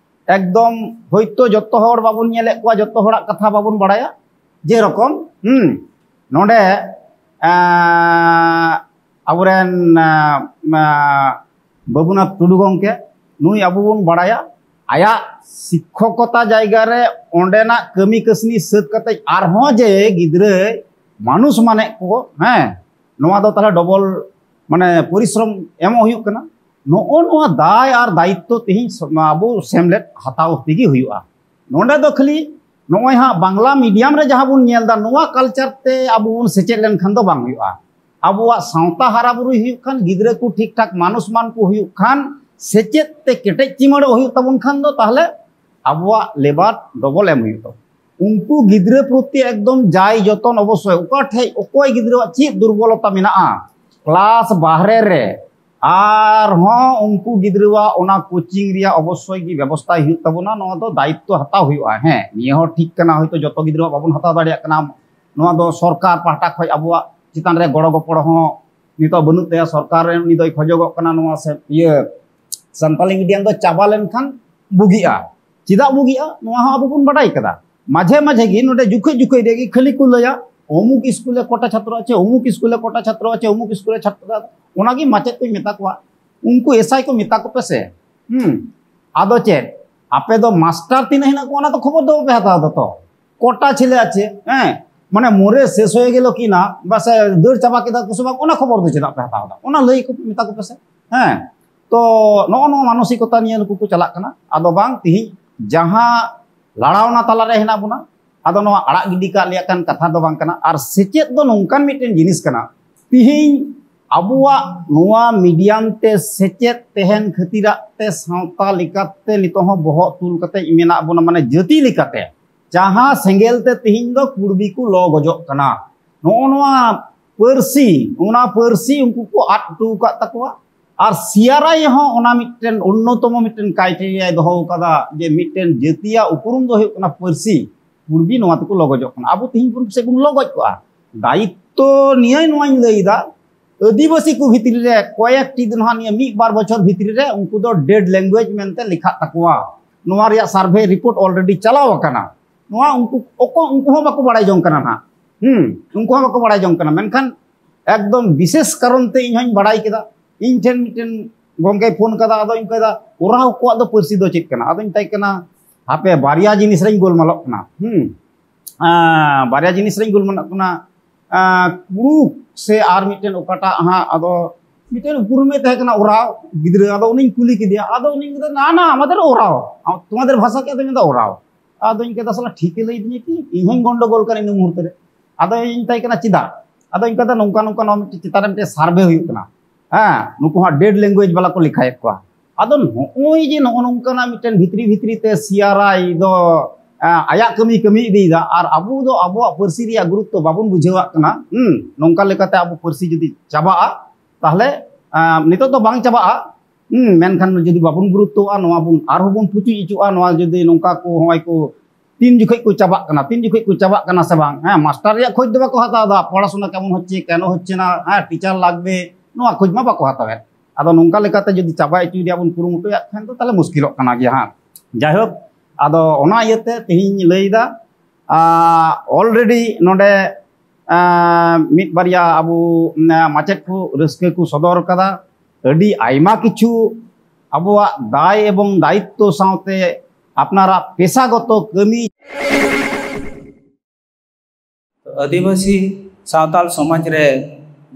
ᱮᱠᱫᱚᱢ ᱦᱚᱭᱛᱳ ᱡᱚᱛᱚ ᱦᱚᱲ ᱵᱟᱵᱚᱱ ᱧᱮᱞᱮᱫ ᱠᱚᱣᱟ, ᱡᱚᱛᱚ ᱦᱚᱲᱟᱜ ᱠᱟᱛᱷᱟ ᱵᱟᱵᱚᱱ ᱵᱟᱲᱟᱭᱟ᱾ ᱡᱮᱨᱚᱠᱚᱢ, ᱦᱩᱸ, ᱱᱚᱰᱮ, ᱟᱸ, ᱟᱵᱚᱨᱮᱱ, ᱟᱸ, ᱟᱸ, ᱵᱟᱹᱵᱩᱱᱟᱛᱷ ᱴᱩᱰᱩ ᱜᱚᱢᱠᱮ, ᱱᱩᱭ ᱟᱵᱚ ᱵᱚᱱ ᱵᱟᱲᱟᱭᱟ, ᱟᱭᱟᱜ ᱥᱤᱠᱠᱷᱚᱠᱚᱛᱟ ᱡᱟᱭᱜᱟ ᱨᱮ ᱚᱸᱰᱮᱱᱟᱜ ᱠᱟᱹᱢᱤ ᱠᱟᱹᱥᱱᱤ ᱥᱟᱹᱛ ᱠᱟᱛᱮ ᱟᱨᱦᱚᱸ ᱡᱮ ᱜᱤᱫᱽᱨᱟᱹᱭ ᱢᱟᱱᱩᱥ ᱢᱟᱱᱮᱫ ᱠᱚ, ᱦᱮᱸ, ᱱᱚᱣᱟ ᱫᱚ ᱛᱟᱦᱚᱞᱮ ᱰᱚᱵᱚᱞ, ᱢᱟᱱᱮ, ᱯᱚᱨᱤᱥᱨᱚᱢ ᱮᱢᱚᱜ ᱦᱩᱭᱩᱜ ᱠᱟᱱᱟ᱾ ᱱᱚᱜᱼᱚ ᱱᱚᱣᱟ ᱫᱟᱭ ᱟᱨ ᱫᱟᱭᱤᱛᱛᱚ ᱛᱮᱦᱮᱧ ᱥᱚ-, ᱟᱵᱚ ᱥᱮᱢᱞᱮᱫ ᱦᱟᱛᱟᱣ ᱛᱮᱜᱮ ᱦᱩᱭᱩᱜᱼᱟ᱾ ᱱᱚᱰᱮ ᱫᱚ ᱠᱷᱟᱹᱞᱤ ᱱᱚᱜᱼᱚᱭ ᱦᱟᱸᱜ ᱵᱟᱝᱞᱟ ᱢᱤᱰᱤᱭᱟᱢ ᱨᱮ ᱡᱟᱦᱟᱸ ᱵᱚᱱ ᱧᱮᱞ ᱮᱫᱟ, ᱱᱚᱣᱟ ᱠᱟᱞᱪᱟᱨ ᱛᱮ ᱟᱵᱚ ᱵᱚᱱ ᱥᱮᱪᱮᱫ ᱞᱮᱱᱠᱷᱟᱱ ᱫᱚ ᱵᱟᱝ ᱦᱩᱭᱩᱜᱼᱟ᱾ ᱟᱵᱚᱣᱟᱜ ᱥᱟᱶᱛᱟ ᱦᱟᱨᱟ ᱵᱩᱨᱩᱭ ᱦᱩᱭᱩᱜ ᱠᱷᱟᱱ, ᱜᱤᱫᱽᱨᱟᱹ ᱠᱚ ᱴᱷᱤᱠ ᱴᱷᱟᱠ ᱢᱟᱱᱩᱥ ᱢᱟᱱ ᱠᱚ ᱦᱩᱭᱩᱜ ᱠᱷᱟᱱ, ᱥᱮᱪᱮᱫ ᱛᱮ ᱠᱮᱴᱮᱡ ᱪᱤᱢᱟᱹᱲᱚᱜ ᱦᱩᱭᱩᱜ ᱛᱟᱵᱚᱱ ᱠᱷᱟᱱ ᱫᱚ ᱛᱟᱦᱚᱞᱮ ᱟᱵᱚᱣᱟᱜ ᱞᱮᱵᱟᱨ ᱰᱚᱵᱚᱞ ᱮᱢ ᱦᱩᱭᱩᱜ ᱛᱟᱵᱚᱱᱟ᱾ ᱩᱱᱠᱩ ᱜᱤᱫᱽᱨᱟᱹ ᱯᱨᱚᱛᱤ ᱮᱠᱫᱚᱢ ᱡᱟᱭ ᱡᱚᱛᱚᱱ ᱚᱵᱚᱥᱥᱳᱭ, ᱚᱠᱟ ᱴᱷᱮᱡ ᱚᱠᱚᱭ ᱜᱤᱫᱽᱨᱟᱹᱣᱟᱜ ᱪᱮᱫ ᱫᱩᱨᱵᱚᱞᱚᱛᱟ ᱢᱮᱱᱟᱜᱼᱟ, ᱠᱞᱟᱥ ᱵᱟᱦᱨᱮ ᱨᱮ, ᱟᱨᱦᱚᱸ ᱩᱱᱠᱩ ᱜᱤᱫᱽᱨᱟᱹᱣᱟᱜ ᱚᱱᱟ ᱠᱳᱪᱤᱝ ᱨᱮᱭᱟᱜ ᱚᱵᱚᱥᱥᱳᱭ ᱜᱮ ᱵᱮᱵᱚᱥᱛᱷᱟᱭ ᱦᱩᱭᱩᱜ ᱛᱟᱵᱚᱱᱟ᱾ ᱱᱚᱣᱟ ᱫᱚ ᱫᱟᱭᱤᱛᱛᱚ ᱦᱟᱛᱟᱣ ᱦᱩᱭᱩᱜᱼᱟ᱾ ᱦᱮᱸ, ᱱᱤᱭᱟᱹ ᱦᱚᱸ ᱴᱷᱤᱠ ᱠᱟᱱᱟ, ᱦᱚᱭᱛᱳ ᱡᱚᱛᱚ ᱜᱤᱫᱽᱨᱟᱹᱣᱟᱜ ᱵᱟᱵᱚᱱ ᱦᱟᱛᱟᱣ ᱫᱟᱲᱮᱭᱟᱜ ᱠᱟᱱᱟ᱾ ᱱᱚᱣᱟ ᱫᱚ ᱥᱚᱨᱠᱟᱨ ᱯᱟᱦᱴᱟ ᱠᱷᱚᱱ ᱟᱵᱚᱣᱟᱜ ᱪᱮᱛᱟᱱ ᱨᱮ ᱜᱚᱲᱚ ᱜᱚᱯᱚᱲᱚ ᱦᱚᱸ ᱱᱤᱛᱚᱜ ᱵᱟᱹᱱᱩᱜ ᱛᱟᱭᱟ᱾ ᱥᱚᱨᱠᱟᱨ ᱨᱮ ᱩᱱᱤ ᱫᱚᱭ ᱠᱷᱚᱡᱚᱜᱚᱜ ᱠᱟᱱᱟ ᱱᱚᱣᱟ ᱥᱮ-, ᱤᱭᱟᱹ, ᱥᱟᱱᱛᱟᱞᱤ ᱢᱤᱰᱤᱭᱟᱢ ᱫᱚ ᱪᱟᱵᱟ ᱞᱮᱱᱠᱷᱟᱱ ᱵᱩᱜᱤᱜᱼᱟ᱾ ᱪᱮᱫᱟᱜ ᱵᱩᱜᱤᱜᱼᱟ, ᱱᱚᱣᱟ ᱦᱚᱸ ᱟᱵᱚ ᱵᱚᱱ ᱵᱟᱰᱟᱭ ᱠᱟᱫᱟ᱾ ᱢᱟᱡᱷᱮ ᱢᱟᱡᱷᱮ ᱜᱮ ᱱᱚᱰᱮ ᱡᱩᱠᱷᱟᱹᱡ ᱡᱩᱠᱷᱟᱹᱡ ᱨᱮᱜᱮ ᱠᱷᱟᱹᱞᱤ ᱠᱚ ᱞᱟᱹᱭᱟ, ᱚᱢᱩᱠ ᱥᱠᱩᱞ ᱨᱮ ᱠᱚᱴᱟ ᱪᱷᱟᱛᱨᱚ ᱟᱪᱷᱮ, ᱚᱢᱩᱠ ᱥᱠᱩᱞ ᱨᱮ ᱠᱚᱴᱟ ᱪᱷᱟᱛᱨᱚ ᱟᱪᱷᱮ, ᱚᱢᱩᱠ ᱥᱠᱩᱞ ᱨᱮ ᱪᱷᱟᱛᱨᱚ ᱟᱪᱷᱮ, ᱚᱱᱟᱜᱮ ᱢᱟᱪᱮᱫ ᱠᱚᱧ ᱢᱮᱛᱟ ᱠᱚᱣᱟ, ᱩᱱᱠᱩ ᱮᱥᱟᱭ ᱠᱚ ᱢᱮᱛᱟ ᱠᱚᱯᱮ ᱥᱮ᱾ ᱦᱩᱸ, ᱟᱫᱚ ᱪᱮᱫ, ᱟᱯᱮ ᱫᱚ ᱢᱟᱥᱴᱟᱨ ᱛᱤᱱᱟᱹᱜ ᱦᱮᱱᱟᱜ ᱠᱚᱣᱟ ᱚᱱᱟ ᱫᱚ ᱠᱷᱚᱵᱚᱨ ᱫᱚ ᱵᱟᱯᱮ ᱦᱟᱛᱟᱣ ᱫᱟ ᱛᱚ? ᱠᱚᱴᱟ ᱪᱷᱮᱞᱮ ᱟᱪᱷᱮ, ᱦᱮᱸ, ᱢᱟᱱᱮ ᱢᱚᱨᱮ ᱥᱮᱥ ᱦᱚᱭᱮ ᱜᱮᱞᱚ ᱠᱤ ᱱᱟ, ᱵᱟᱥᱮ ᱫᱟᱹᱲ ᱪᱟᱵᱟ ᱠᱮᱫᱟ ᱠᱚ ᱥᱮ ᱵᱟᱝ, ᱚᱱᱟ ᱠᱷᱚᱵᱚᱨ ᱫᱚ ᱪᱮᱫᱟᱜ ᱯᱮ ᱦᱟᱛᱟᱣ ᱫᱟ? ᱚᱱᱟ ᱞᱟᱹᱭ ᱠᱚ ᱢᱮᱛᱟ ᱠᱚᱯᱮ ᱥᱮ᱾ ᱦᱮᱸ, ᱛᱚ ᱱᱚᱜᱼᱚ ᱱᱚᱣᱟ ᱢᱟᱱᱚᱥᱤᱠᱚᱛᱟ ᱱᱤᱭᱮ ᱱᱩᱠᱩ ᱠᱚ ᱪᱟᱞᱟᱜ ᱠᱟᱱᱟ᱾ ᱟᱫᱚ ᱵᱟᱝ, ᱛᱤᱦᱤᱧ ᱡᱟᱦᱟᱸ ᱞᱟᱲᱟᱣᱱᱟ ᱛᱟᱞᱟᱨᱮ ᱦᱮᱱᱟᱜ ᱵᱚᱱᱟ, ᱟᱫᱚ ᱱᱚᱣᱟ ᱟᱲᱟᱜ ᱜᱤᱰᱤ ᱠᱟᱜ ᱞᱮᱭᱟ ᱠᱟᱱ ᱠᱟᱛᱷᱟ ᱫᱚ ᱵᱟᱝ ᱠᱟᱱᱟ᱾ ᱟᱨ ᱥᱮᱪᱮᱫ ᱫᱚ ᱱᱚᱝᱠᱟᱱ ᱢᱤᱫᱴᱮᱱ ᱡᱤᱱᱤᱥ ᱠᱟᱱᱟ, ᱛᱤᱦᱤᱧ ᱟᱵᱚᱣᱟᱜ ᱱᱚᱣᱟ ᱢᱤᱰᱤᱭᱟᱢ ᱛᱮ ᱥᱮᱪᱮᱫ ᱛᱟᱦᱮᱱ ᱠᱷᱟᱹᱛᱤᱨᱟᱜ ᱛᱮ ᱥᱟᱶᱛᱟ ᱞᱮᱠᱟᱛᱮ ᱱᱤᱛᱚᱜ ᱦᱚᱸ ᱵᱚᱦᱚᱜ ᱛᱩᱞ ᱠᱟᱛᱮ ᱢᱮᱱᱟᱜ ᱵᱚᱱᱟ, ᱢᱟᱱᱮ ᱡᱟᱹᱛᱤ ᱞᱮᱠᱟᱛᱮ, ᱡᱟᱦᱟᱸ ᱥᱮᱸᱜᱮᱞ ᱛᱮ ᱛᱤᱦᱤᱧ ᱫᱚ ᱠᱩᱲᱵᱤ ᱠᱚ ᱞᱚ ᱜᱚᱡᱚᱜ ᱠᱟᱱᱟ᱾ ᱱᱚᱜᱼᱚ ᱱᱚᱣᱟ ᱯᱟᱹᱨᱥᱤ, ᱚᱱᱟ ᱯᱟᱹᱨᱥᱤ ᱩᱱᱠᱩ ᱠᱚ ᱟᱫ ᱦᱚᱴᱚ ᱟᱠᱟᱫ ᱛᱟᱠᱚᱣᱟ᱾ ᱟᱨ ᱥᱤᱭᱟᱨᱟᱭ ᱦᱚᱸ ᱚᱱᱟ ᱢᱤᱫᱴᱮᱱ ᱚᱱᱱᱚᱛᱚᱢᱚ ᱢᱤᱫᱴᱮᱱ ᱠᱨᱟᱭᱴᱮᱨᱤᱭᱟᱭ ᱫᱚᱦᱚ ᱟᱠᱟᱫᱟ ᱡᱮ ᱢᱤᱫᱴᱮᱱ ᱡᱟᱹᱛᱤᱭᱟᱜ ᱩᱯᱨᱩᱢ ᱫᱚ ᱦᱩᱭᱩᱜ ᱠᱟᱱᱟ ᱯᱟᱹᱨᱥᱤ᱾ ᱠᱩᱲᱵᱤ ᱱᱚᱣᱟ ᱛᱮᱠᱚ ᱞᱚ ᱜᱚᱡᱚᱜ ᱠᱟᱱᱟ, ᱟᱵᱚ ᱛᱤᱦᱤᱧ ᱯᱩᱨᱩᱵ ᱥᱮᱫ ᱵᱚᱱ ᱞᱚ ᱜᱚᱡ ᱠᱚᱜᱼᱟ᱾ ᱫᱟᱭᱤᱛᱛᱚ ᱱᱤᱭᱟᱹ ᱱᱚᱣᱟᱧ ᱞᱟᱹᱭᱫᱟ, ᱟᱹᱫᱤᱵᱟᱹᱥᱤ ᱠᱚ ᱵᱷᱤᱛᱨᱤ ᱨᱮ ᱠᱚᱭᱮᱠᱴᱤ ᱫᱚ ᱱᱟᱦᱟᱜ ᱱᱤᱭᱟᱹ ᱢᱤᱫ ᱵᱟᱨ ᱵᱚᱪᱷᱚᱨ ᱵᱷᱤᱛᱨᱤ ᱨᱮ ᱩᱱᱠᱩ ᱫᱚ ᱰᱮᱰ ᱞᱮᱝᱜᱩᱭᱮᱡᱽ ᱢᱮᱱᱛᱮ ᱞᱮᱠᱷᱟᱜ ᱛᱟᱠᱚᱣᱟ᱾ ᱱᱚᱣᱟ ᱨᱮᱭᱟᱜ ᱥᱟᱨᱵᱷᱮ ᱨᱤᱯᱳᱨᱴ ᱚᱞᱨᱮᱰᱤ ᱪᱟᱞᱟᱣ ᱟᱠᱟᱱᱟ᱾ ᱱᱚᱣᱟ ᱩᱱᱠᱩ ᱚᱠᱚ ᱩᱱᱠᱩ ᱦᱚᱸ ᱵᱟᱠᱚ ᱵᱟᱲᱟᱭ ᱡᱚᱝ ᱠᱟᱱᱟ ᱱᱟᱦᱟᱜ᱾ ᱦᱩᱸ, ᱩᱱᱠᱩ ᱦᱚᱸ ᱵᱟᱠᱚ ᱵᱟᱲᱟᱭ ᱡᱚᱝ ᱠᱟᱱᱟ᱾ ᱢᱮᱱᱠᱷᱟᱱ ᱮᱠᱫᱚᱢ ᱵᱤᱥᱮᱥ ᱠᱟᱨᱚᱱ ᱛᱮ ᱤᱧ ᱦᱚᱸᱧ ᱵᱟᱲᱟᱭ ᱠᱮᱫᱟ᱾ ᱤᱧ ᱴᱷᱮᱱ ᱢᱤᱫᱴᱮᱱ ᱜᱚᱝᱠᱮᱭ ᱯᱷᱳᱱ ᱠᱟᱫᱟ, ᱟᱫᱚᱧ ᱢᱮᱛᱟᱭ ᱠᱟᱱᱟ, "ᱳᱨᱟᱣ ᱠᱚᱣᱟᱜ ᱫᱚ ᱯᱟᱹᱨᱥᱤ ᱫᱚ ᱪᱮᱫ ᱠᱟᱱᱟ?" ᱟᱫᱚᱧ ᱢᱮᱛᱟᱭ ᱠᱟᱱᱟ, ᱦᱟᱯᱮ, ᱵᱟᱨᱭᱟ ᱡᱤᱱᱤᱥ ᱨᱮᱧ ᱜᱳᱞᱢᱟᱞᱚᱜ ᱠᱟᱱᱟ᱾ ᱦᱩᱸ, ᱟᱸ, ᱵᱟᱨᱭᱟ ᱡᱤᱱᱤᱥ ᱨᱮᱧ ᱜᱳᱞᱢᱟᱞᱚᱜ ᱠᱟᱱᱟ᱾ ᱟᱸ, ᱠᱩᱲᱩᱠ ᱥᱮ ᱟᱨ ᱢᱤᱫᱴᱮᱱ ᱚᱠᱟᱴᱟᱜ ᱦᱟᱸᱜ, ᱟᱫᱚ ᱢᱤᱫᱴᱮᱱ ᱩᱯᱨᱩᱢᱮ ᱛᱟᱦᱮᱸ ᱠᱟᱱᱟ, ᱳᱨᱟᱣ ᱜᱤᱫᱽᱨᱟᱹ᱾ ᱟᱫᱚ ᱩᱱᱤᱧ ᱠᱩᱞᱤ ᱠᱮᱫᱮᱭᱟ, ᱟᱫᱚ ᱩᱱᱤ ᱢᱮᱱᱫᱟ, "ᱱᱟ, ᱱᱟ, ᱟᱢᱟᱫᱮᱨ ᱳᱨᱟᱣ, ᱛᱳᱢᱟᱫᱮᱨ ᱵᱷᱟᱥᱟ ᱠᱮ?" ᱟᱫᱚ ᱢᱮᱱᱫᱟ, "ᱳᱨᱟᱣ᱾" ᱟᱫᱚᱧ ᱢᱮᱛᱟᱭ ᱠᱟᱱᱟ, "ᱥᱟᱞᱟ ᱴᱷᱤᱠᱮ ᱞᱟᱹᱭ ᱫᱤᱧᱟ ᱠᱤ? ᱤᱧ ᱦᱚᱸᱧ ᱜᱚᱱᱰᱚᱜᱳᱞ ᱠᱟᱱᱟ ᱤᱱᱟᱹ ᱢᱩᱦᱩᱨᱛᱚ ᱨᱮ᱾" ᱟᱫᱚᱧ ᱢᱮᱛᱟᱭ ᱠᱟᱱᱟ, "ᱪᱮᱫᱟᱜ?" ᱟᱫᱚ ᱤᱧ ᱢᱮᱛᱟᱭ ᱠᱟᱱᱟ, "ᱱᱚᱝᱠᱟ ᱱᱚᱝᱠᱟ ᱱᱚᱣᱟ ᱢᱤᱫᱴᱮᱱ ᱪᱮᱛᱟᱱ ᱨᱮ ᱢᱤᱫᱴᱮᱱ ᱥᱟᱨᱵᱷᱮ ᱦᱩᱭᱩᱜ ᱠᱟᱱᱟ, ᱦᱮᱸ, ᱱᱩᱠᱩ ᱦᱟᱸᱜ ᱰᱮᱰ ᱞᱮᱝᱜᱩᱭᱮᱡᱽ ᱵᱟᱞᱟ ᱠᱚ ᱞᱮᱠᱷᱟᱭᱮᱫ ᱠᱚᱣᱟ᱾" ᱟᱫᱚ ᱱᱚᱜᱼᱚᱭ ᱡᱮ ᱱᱚᱜᱼᱚ ᱱᱚᱝᱠᱟᱱᱟᱜ ᱢᱤᱫᱴᱮᱱ ᱵᱷᱤᱛᱨᱤ ᱵᱷᱤᱛᱨᱤ ᱛᱮ ᱥᱤᱭᱟᱨᱟᱭ ᱫᱚ, ᱮᱸ, ᱟᱭᱟᱜ ᱠᱟᱹᱢᱤ ᱠᱟᱹᱢᱤ ᱤᱫᱤᱭᱮᱫᱟ, ᱟᱨ ᱟᱵᱚ ᱫᱚ ᱟᱵᱚᱣᱟᱜ ᱯᱟᱹᱨᱥᱤ ᱨᱮᱭᱟᱜ ᱜᱩᱨᱩᱛᱛᱚ ᱵᱟᱵᱚᱱ ᱵᱩᱡᱷᱟᱹᱣᱟᱜ ᱠᱟᱱᱟ᱾ ᱦᱩᱸ, ᱱᱚᱝᱠᱟ ᱞᱮᱠᱟᱛᱮ ᱟᱵᱚ ᱯᱟᱹᱨᱥᱤ ᱡᱩᱫᱤ ᱪᱟᱵᱟᱜᱼᱟ, ᱛᱟᱦᱞᱮ, ᱮᱸ, ᱱᱤᱛᱚᱜ ᱫᱚ ᱵᱟᱝ ᱪᱟᱵᱟᱜᱼᱟ᱾ ᱦᱩᱸ, ᱢᱮᱱᱠᱷᱟᱱ ᱡᱩᱫᱤ ᱵᱟᱵᱚᱱ ᱜᱩᱨᱩᱛᱛᱚᱣᱟᱜᱼᱟ, ᱱᱚᱣᱟ ᱵᱚᱱ ᱟᱨᱦᱚᱸ ᱵᱚᱱ ᱯᱩᱪᱩᱡ ᱦᱚᱪᱚᱜᱼᱟ, ᱱᱚᱣᱟ ᱡᱩᱫᱤ ᱱᱚᱝᱠᱟ ᱠᱚ ᱦᱚᱸᱜᱼᱚᱭ ᱠᱚ ᱛᱤᱱ ᱡᱚᱠᱷᱚᱡ ᱠᱚ ᱪᱟᱵᱟᱜ ᱠᱟᱱᱟ, ᱛᱤᱱ ᱡᱚᱠᱷᱚᱡ ᱠᱚ ᱪᱟᱵᱟᱜ ᱠᱟᱱᱟ ᱥᱮ ᱵᱟᱝ? ᱦᱮᱸ, ᱢᱟᱥᱴᱟᱨ ᱨᱮᱭᱟᱜ ᱠᱷᱚᱡᱽ ᱫᱚ ᱵᱟᱠᱚ ᱦᱟᱛᱟᱣ ᱮᱫᱟ, ᱯᱚᱲᱟᱥᱩᱱᱟ ᱠᱮᱢᱚᱱ ᱦᱚᱪᱪᱷᱮ, ᱠᱮᱱᱚ ᱦᱚᱪᱪᱷᱮ ᱱᱟ, ᱦᱮᱸ, ᱴᱤᱪᱟᱨ ᱞᱟᱜᱽᱵᱮ, ᱱᱚᱣᱟ ᱠᱷᱚᱡᱽ ᱢᱟ ᱵᱟᱠᱚ ᱦᱟᱛᱟᱣᱮᱫ᱾ ᱟᱫᱚ ᱱᱚᱝᱠᱟ ᱞᱮᱠᱟᱛᱮ ᱡᱩᱫᱤ ᱪᱟᱵᱟ ᱦᱚᱪᱚᱭ ᱨᱮᱭᱟᱜ ᱵᱚᱱ ᱠᱩᱨᱩᱢᱩᱴᱩᱭᱟ, ᱠᱷᱟᱱ ᱫᱚ ᱛᱟᱦᱞᱮ ᱢᱩᱥᱠᱤᱞᱚᱜ ᱠᱟᱱᱟ ᱜᱮᱭᱟ ᱦᱟᱸᱜ᱾ ᱡᱟᱭᱦᱳᱠ, ᱟᱫᱚ ᱚᱱᱟ ᱤᱭᱟᱹᱛᱮ ᱛᱮᱦᱮᱧ ᱞᱟᱹᱭᱫᱟ, ᱟᱞᱨᱮᱰᱤ ᱱᱚᱰᱮ ᱢᱤᱫ ᱵᱟᱨᱭᱟ ᱟᱵᱚ ᱢᱟᱪᱮᱫ ᱠᱚ ᱨᱟᱹᱥᱠᱟᱹ ᱠᱚ ᱥᱚᱫᱚᱨ ᱠᱟᱫᱟ᱾ ᱟᱹᱰᱤ ᱟᱭᱢᱟ ᱠᱤᱪᱷᱩ ᱟᱵᱚᱣᱟᱜ ᱫᱟᱭ ᱮᱵᱚᱝ ᱫᱟᱭᱤᱛᱛᱚ ᱥᱟᱶᱛᱮ ᱟᱯᱱᱟᱨᱟᱜ ᱯᱮᱥᱟᱜᱚᱛᱚ ᱠᱟᱹᱢᱤ᱾ ᱟᱹᱫᱤᱵᱟᱹᱥᱤ ᱥᱟᱶᱛᱟᱞ ᱥᱚᱢᱟᱡᱽ ᱨᱮ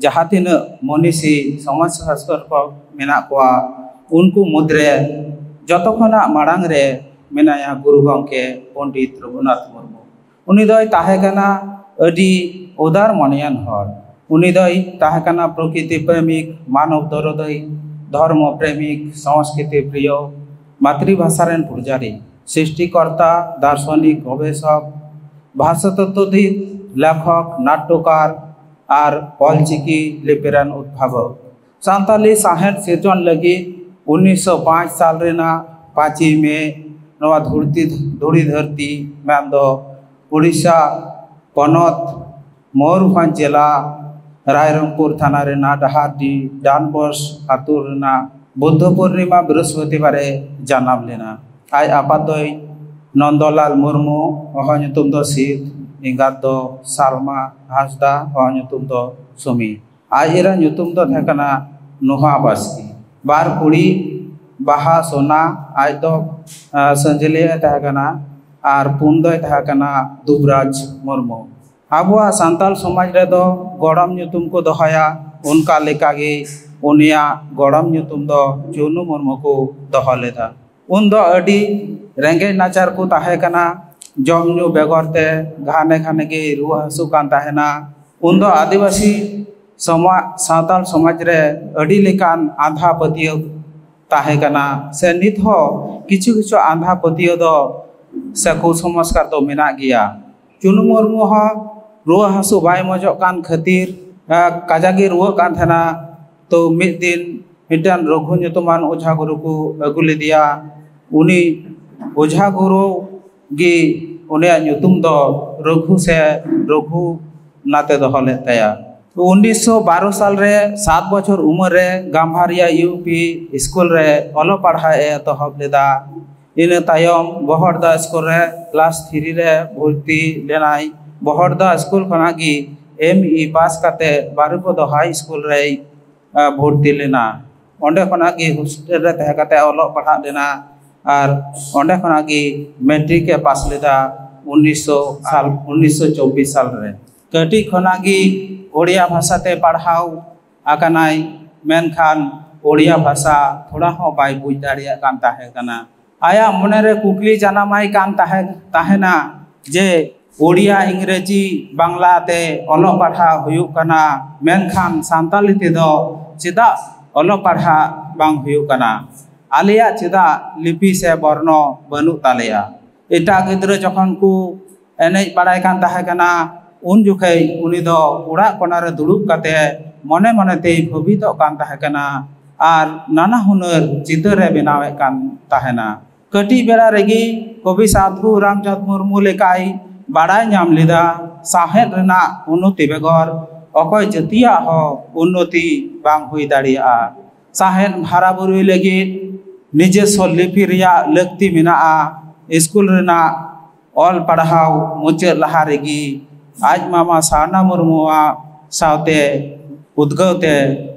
ᱡᱟᱦᱟᱸ ᱛᱤᱱᱟᱹᱜ ᱢᱚᱱᱤᱥᱤ ᱥᱚᱢᱟᱡᱽ ᱥᱟᱥᱠᱚᱨ ᱠᱚ ᱢᱮᱱᱟᱜ ᱠᱚᱣᱟ, ᱩᱱᱠᱩ ᱢᱩᱫᱽᱨᱮ ᱡᱚᱛᱚ ᱠᱷᱚᱱᱟᱜ ᱢᱟᱲᱟᱝ ᱨᱮ ᱢᱮᱱᱟᱭᱟ ᱜᱩᱨᱩ ᱜᱚᱢᱠᱮ ᱯᱚᱱᱰᱤᱛ ᱨᱚᱜᱷᱩᱱᱟᱛᱷ ᱢᱩᱨᱢᱩ᱾ ᱩᱱᱤ ᱫᱚᱭ ᱛᱟᱦᱮᱸ ᱠᱟᱱᱟ ᱟᱹᱰᱤ ᱩᱫᱟᱨ ᱢᱚᱱᱮᱭᱟᱱ ᱦᱚᱲ᱾ ᱩᱱᱤ ᱫᱚᱭ ᱛᱟᱦᱮᱸ ᱠᱟᱱᱟ ᱯᱨᱚᱠᱨᱤᱛᱤ ᱯᱨᱮᱢᱤᱠ, ᱢᱟᱱᱚᱵ ᱫᱚᱨᱚᱫᱟᱹᱭ, ᱫᱷᱚᱨᱢᱚ ᱯᱨᱮᱢᱤᱠ, ᱥᱚᱝᱥᱠᱨᱤᱛᱤ ᱯᱨᱤᱭᱚ, ᱢᱟᱛᱨᱤᱵᱷᱟᱥᱟ ᱨᱮᱱ ᱯᱩᱡᱟᱨᱤ, ᱥᱨᱤᱥᱴᱤᱠᱚᱨᱛᱟ, ᱫᱟᱨᱥᱚᱱᱤᱠ, ᱜᱚᱵᱮᱥᱚᱠ, ᱵᱷᱟᱥᱟ ᱛᱚᱛᱛᱚᱵᱤᱫ, ᱞᱮᱠᱷᱚᱠ, ᱱᱟᱴᱴᱚᱠᱟᱨ ᱟᱨ ᱚᱞᱪᱤᱠᱤ ᱞᱤᱯᱤ ᱨᱮᱱ ᱩᱫᱵᱷᱟᱵᱚᱠ᱾ ᱥᱟᱱᱛᱟᱞᱤ ᱥᱟᱶᱦᱮᱫ ᱥᱤᱨᱡᱚᱱ ᱞᱟᱹᱜᱤᱫ ᱩᱱᱤᱥᱥᱚ ᱯᱟᱸᱪ ᱥᱟᱞ ᱨᱮᱱᱟᱜ ᱯᱟᱸᱪᱮᱭ ᱢᱮ ᱱᱚᱣᱟ ᱫᱷᱩᱲᱤ, ᱫᱷᱩᱲᱤ ᱫᱷᱟᱹᱨᱛᱤ ᱢᱮᱱᱫᱚ ᱩᱲᱤᱥᱥᱟ ᱯᱚᱱᱚᱛ ᱢᱚᱭᱩᱨᱵᱷᱚᱸᱡᱽ ᱡᱮᱞᱟ ᱨᱟᱭᱨᱚᱝᱯᱩᱨ ᱛᱷᱟᱱᱟ ᱨᱮᱱᱟᱜ ᱰᱟᱦᱟᱨᱰᱤ ᱰᱟᱱᱵᱚᱥ ᱟᱹᱛᱩ ᱨᱮᱱᱟᱜ ᱵᱩᱫᱫᱷᱚ ᱯᱩᱨᱱᱤᱢᱟ ᱵᱨᱤᱦᱚᱥᱯᱚᱛᱤᱵᱟᱨ ᱮ ᱡᱟᱱᱟᱢ ᱞᱮᱱᱟ᱾ ᱟᱡ ᱟᱯᱟᱛ ᱫᱚᱭ ᱱᱚᱱᱫᱚᱞᱟᱞ ᱢᱩᱨᱢᱩ, ᱦᱚᱦᱚ ᱧᱩᱛᱩᱢ ᱫᱚ ᱥᱤᱫ, ᱮᱸᱜᱟᱛ ᱫᱚ ᱥᱟᱞᱢᱟ ᱦᱟᱸᱥᱫᱟ, ᱦᱚᱦᱚ ᱧᱩᱛᱩᱢ ᱫᱚ ᱥᱩᱢᱤ᱾ ᱟᱡ ᱮᱨᱟ ᱧᱩᱛᱩᱢ ᱫᱚ ᱛᱟᱦᱮᱸ ᱠᱟᱱᱟ ᱱᱩᱦᱟ ᱵᱟᱥᱠᱮ᱾ ᱵᱟᱨ ᱠᱩᱲᱤ, ᱵᱟᱦᱟ ᱥᱳᱱᱟ, ᱟᱡ ᱫᱚ, ᱟᱸ, ᱥᱟᱹᱧᱡᱟᱹᱞᱤᱭᱟᱹ ᱮ ᱛᱟᱦᱮᱸ ᱠᱟᱱᱟ, ᱟᱨ ᱯᱩᱱ ᱫᱚᱭ ᱛᱟᱦᱮᱸ ᱠᱟᱱᱟ ᱫᱩᱵᱽᱨᱟᱡᱽ ᱢᱩᱨᱢᱩ᱾ ᱟᱵᱚᱣᱟᱜ ᱥᱟᱱᱛᱟᱞ ᱥᱚᱢᱟᱡᱽ ᱨᱮᱫᱚ ᱜᱚᱲᱚᱢ ᱧᱩᱛᱩᱢ ᱠᱚ ᱫᱚᱦᱚᱭᱟ, ᱚᱱᱠᱟ ᱞᱮᱠᱟᱜᱮ ᱩᱱᱤᱭᱟᱜ ᱜᱚᱲᱚᱢ ᱧᱩᱛᱩᱢ ᱫᱚ ᱪᱩᱱᱩ ᱢᱩᱨᱢᱩ ᱠᱚ ᱫᱚᱦᱚ ᱞᱮᱫᱟ᱾ ᱩᱱ ᱫᱚ ᱟᱹᱰᱤ ᱨᱮᱸᱜᱮᱡ ᱱᱟᱪᱟᱨ ᱠᱚ ᱛᱟᱦᱮᱸ ᱠᱟᱱᱟ, ᱡᱚᱢ ᱧᱩ ᱵᱮᱜᱚᱨ ᱛᱮ ᱜᱷᱟᱱᱮ ᱜᱷᱟᱱᱮ ᱜᱮ ᱨᱩᱣᱟᱹ ᱦᱟᱹᱥᱩ ᱠᱟᱱ ᱛᱟᱦᱮᱱᱟ᱾ ᱩᱱ ᱫᱚ ᱟᱹᱫᱤᱵᱟᱹᱥᱤ ᱥᱚᱢᱟ-, ᱥᱟᱱᱛᱟᱞ ᱥᱚᱢᱟᱡᱽ ᱨᱮ ᱟᱹᱰᱤ ᱞᱮᱠᱟᱱ ᱟᱸᱫᱷᱟ ᱯᱟᱹᱛᱭᱟᱹᱣ ᱛᱟᱦᱮᱸ ᱠᱟᱱᱟ, ᱥᱮ ᱱᱤᱛ ᱦᱚᱸ ᱠᱤᱪᱷᱩ ᱠᱤᱪᱷᱩ ᱟᱸᱫᱷᱟ ᱯᱟᱹᱛᱭᱟᱹᱣ ᱫᱚ ᱥᱮ ᱠᱩᱥᱚᱝᱥᱠᱟᱨ ᱫᱚ ᱢᱮᱱᱟᱜ ᱜᱮᱭᱟ᱾ ᱪᱩᱱᱩ ᱢᱩᱨᱢᱩ ᱦᱚᱸ ᱨᱩᱣᱟᱹ ᱦᱟᱹᱥᱩ ᱵᱟᱭ ᱢᱚᱡᱚᱜ ᱠᱟᱱ ᱠᱷᱟᱹᱛᱤᱨ, ᱟᱸ, ᱠᱟᱡᱟᱠ ᱜᱮ ᱨᱩᱣᱟᱹᱜ ᱠᱟᱱ ᱛᱟᱦᱮᱱᱟ᱾ ᱛᱚ ᱢᱤᱫ ᱫᱤᱱ ᱢᱤᱫᱴᱟᱝ ᱨᱚᱜᱷᱩ ᱧᱩᱛᱩᱢᱟᱱ ᱚᱡᱷᱟ ᱜᱩᱨᱩ ᱠᱚ ᱟᱹᱜᱩ ᱞᱮᱫᱮᱭᱟ᱾ ᱩᱱᱤ ᱚᱡᱷᱟ ᱜᱩᱨᱩ ᱜᱮ ᱩᱱᱤᱭᱟᱜ ᱧᱩᱛᱩᱢ ᱫᱚ ᱨᱚᱜᱷᱩ ᱥᱮ ᱨᱚᱜᱷᱩ ᱱᱟᱛᱮ ᱫᱚᱦᱚ ᱞᱮᱫ ᱛᱟᱭᱟ᱾ ᱩᱱᱤᱥᱥᱚ ᱵᱟᱨᱚ ᱥᱟᱞ ᱨᱮ ᱥᱟᱛ ᱵᱚᱪᱷᱚᱨ ᱩᱢᱮᱨ ᱨᱮ ᱜᱟᱢᱵᱷᱟᱨᱤᱭᱟ ᱤᱭᱩ ᱯᱤ ᱥᱠᱩᱞ ᱨᱮ ᱚᱞᱚᱜ ᱯᱟᱲᱦᱟᱜ ᱮ ᱮᱛᱚᱦᱚᱵ ᱞᱮᱫᱟ᱾ ᱤᱱᱟᱹ ᱛᱟᱭᱚᱢ ᱵᱚᱦᱚᱲᱫᱟ ᱥᱠᱩᱞ ᱨᱮ ᱠᱞᱟᱥ ᱛᱷᱨᱤ ᱨᱮ ᱵᱷᱚᱨᱛᱤ ᱞᱮᱱᱟᱭ᱾ ᱵᱚᱦᱚᱲᱫᱟ ᱥᱠᱩᱞ ᱠᱷᱚᱱᱟᱜ ᱜᱮ ᱮᱢ ᱤ ᱯᱟᱥ ᱠᱟᱛᱮ ᱵᱟᱨᱤᱯᱚᱫᱚ ᱦᱟᱭ ᱥᱠᱩᱞ ᱨᱮᱭ ᱟ, ᱵᱷᱚᱨᱛᱤ ᱞᱮᱱᱟ᱾ ᱚᱸᱰᱮ ᱠᱷᱚᱱᱟᱜ ᱜᱮ ᱦᱳᱥᱴᱮᱞ ᱨᱮ ᱛᱟᱦᱮᱸ ᱠᱟᱛᱮ ᱚᱞᱚᱜ ᱯᱟᱲᱦᱟᱜ ᱞᱮᱱᱟ ᱟᱨ ᱚᱸᱰᱮ ᱠᱷᱚᱱᱟᱜ ᱜᱮ ᱢᱮᱴᱨᱤᱠ ᱮ ᱯᱟᱥ ᱞᱮᱫᱟ ᱩᱱᱤᱥᱥᱚ ᱥᱟᱞ, ᱩᱱᱤᱥᱥᱚ ᱪᱚᱵᱵᱤᱥ ᱥᱟᱞ ᱨᱮ᱾ ᱠᱟᱹᱴᱤᱡ ᱠᱷᱚᱱᱟᱜ ᱜᱮ ᱳᱲᱤᱭᱟ ᱵᱷᱟᱥᱟ ᱛᱮ ᱯᱟᱲᱦᱟᱣ ᱟᱠᱟᱱᱟᱭ, ᱢᱮᱱᱠᱷᱟᱱ ᱳᱲᱤᱭᱟ ᱵᱷᱟᱥᱟ ᱛᱷᱚᱲᱟ ᱦᱚᱸ ᱵᱟᱭ ᱵᱩᱡᱽ ᱫᱟᱲᱮᱭᱟᱜ ᱠᱟᱱ ᱛᱟᱦᱮᱸ ᱠᱟᱱᱟ᱾ ᱟᱭᱟᱜ ᱢᱚᱱᱮᱨᱮ ᱠᱩᱠᱞᱤ ᱡᱟᱱᱟᱢᱟᱭ ᱠᱟᱱ ᱛᱟᱦᱮᱸ, ᱛᱟᱦᱮᱱᱟ ᱡᱮ ᱳᱲᱤᱭᱟ, ᱤᱝᱨᱮᱡᱤ, ᱵᱟᱝᱞᱟ ᱛᱮ ᱚᱞᱚᱜ ᱯᱟᱲᱦᱟᱣ ᱦᱩᱭᱩᱜ ᱠᱟᱱᱟ, ᱢᱮᱱᱠᱷᱟᱱ ᱥᱟᱱᱛᱟᱞᱤ ᱛᱮᱫᱚ ᱪᱮᱫᱟᱜ ᱚᱞᱚᱜ ᱯᱟᱲᱦᱟᱜ ᱵᱟᱝ ᱦᱩᱭᱩᱜ ᱠᱟᱱᱟ? ᱟᱞᱮᱭᱟᱜ ᱪᱮᱫᱟᱜ ᱞᱤᱯᱤ ᱥᱮ ᱵᱚᱨᱱᱚ ᱵᱟᱹᱱᱩᱜ ᱛᱟᱞᱮᱭᱟ? ᱮᱴᱟᱜ ᱜᱤᱫᱽᱨᱟᱹ ᱡᱚᱠᱷᱚᱱ ᱠᱚ ᱮᱱᱮᱡ ᱵᱟᱲᱟᱭ ᱠᱟᱱ ᱛᱟᱦᱮᱸ ᱠᱟᱱᱟ, ᱩᱱ ᱡᱚᱠᱷᱮᱡ ᱩᱱᱤ ᱫᱚ ᱚᱲᱟᱜ ᱠᱚᱱᱟ ᱨᱮ ᱫᱩᱲᱩᱵ ᱠᱟᱛᱮ ᱢᱚᱱᱮ ᱢᱚᱱᱮ ᱛᱮᱭ ᱵᱷᱟᱹᱵᱤᱛᱚᱜ ᱠᱟᱱ ᱛᱟᱦᱮᱸ ᱠᱟᱱᱟ ᱟᱨ ᱱᱟᱱᱟ ᱦᱩᱱᱟᱹᱨ ᱪᱤᱛᱟᱹᱨ ᱮ ᱵᱮᱱᱟᱣᱮᱫ ᱠᱟᱱ ᱛᱟᱦᱮᱱᱟ᱾ ᱠᱟᱹᱴᱤᱡ ᱵᱮᱲᱟ ᱨᱮᱜᱮ ᱠᱚᱵᱤ ᱥᱟᱫᱷᱩ ᱨᱟᱢᱪᱟᱸᱫᱽ ᱢᱩᱨᱢᱩ ᱞᱮᱠᱟᱭ ᱵᱟᱲᱟᱭ ᱧᱟᱢ ᱞᱮᱫᱟ, ᱥᱟᱶᱦᱮᱫ ᱨᱮᱱᱟᱜ ᱩᱱᱱᱚᱛᱤ ᱵᱮᱜᱚᱨ ᱚᱠᱚᱭ ᱡᱟᱹᱛᱤᱭᱟᱜ ᱦᱚᱸ ᱩᱱᱱᱚᱛᱤ ᱵᱟᱝ ᱦᱩᱭ ᱫᱟᱲᱮᱭᱟᱜᱼᱟ᱾ ᱥᱟᱶᱦᱮᱫ ᱦᱟᱨᱟ ᱵᱩᱨᱩᱭ ᱞᱟᱹᱜᱤᱫ ᱱᱤᱡᱮᱥᱥᱚ ᱞᱤᱯᱤ ᱨᱮᱭᱟᱜ ᱞᱟᱹᱠᱛᱤ ᱢᱮᱱᱟᱜᱼᱟ᱾ ᱥᱠᱩᱞ ᱨᱮᱱᱟᱜ ᱚᱞ ᱯᱟᱲᱦᱟᱣ ᱢᱩᱪᱟᱹᱫ ᱞᱟᱦᱟ ᱨᱮᱜᱮ ᱟᱡ ᱢᱟᱢᱟ ᱥᱟᱨᱱᱟ ᱢᱩᱨᱢᱩᱣᱟᱜ ᱥᱟᱶᱛᱮ ᱩᱫᱽᱜᱟᱹᱣ ᱛᱮ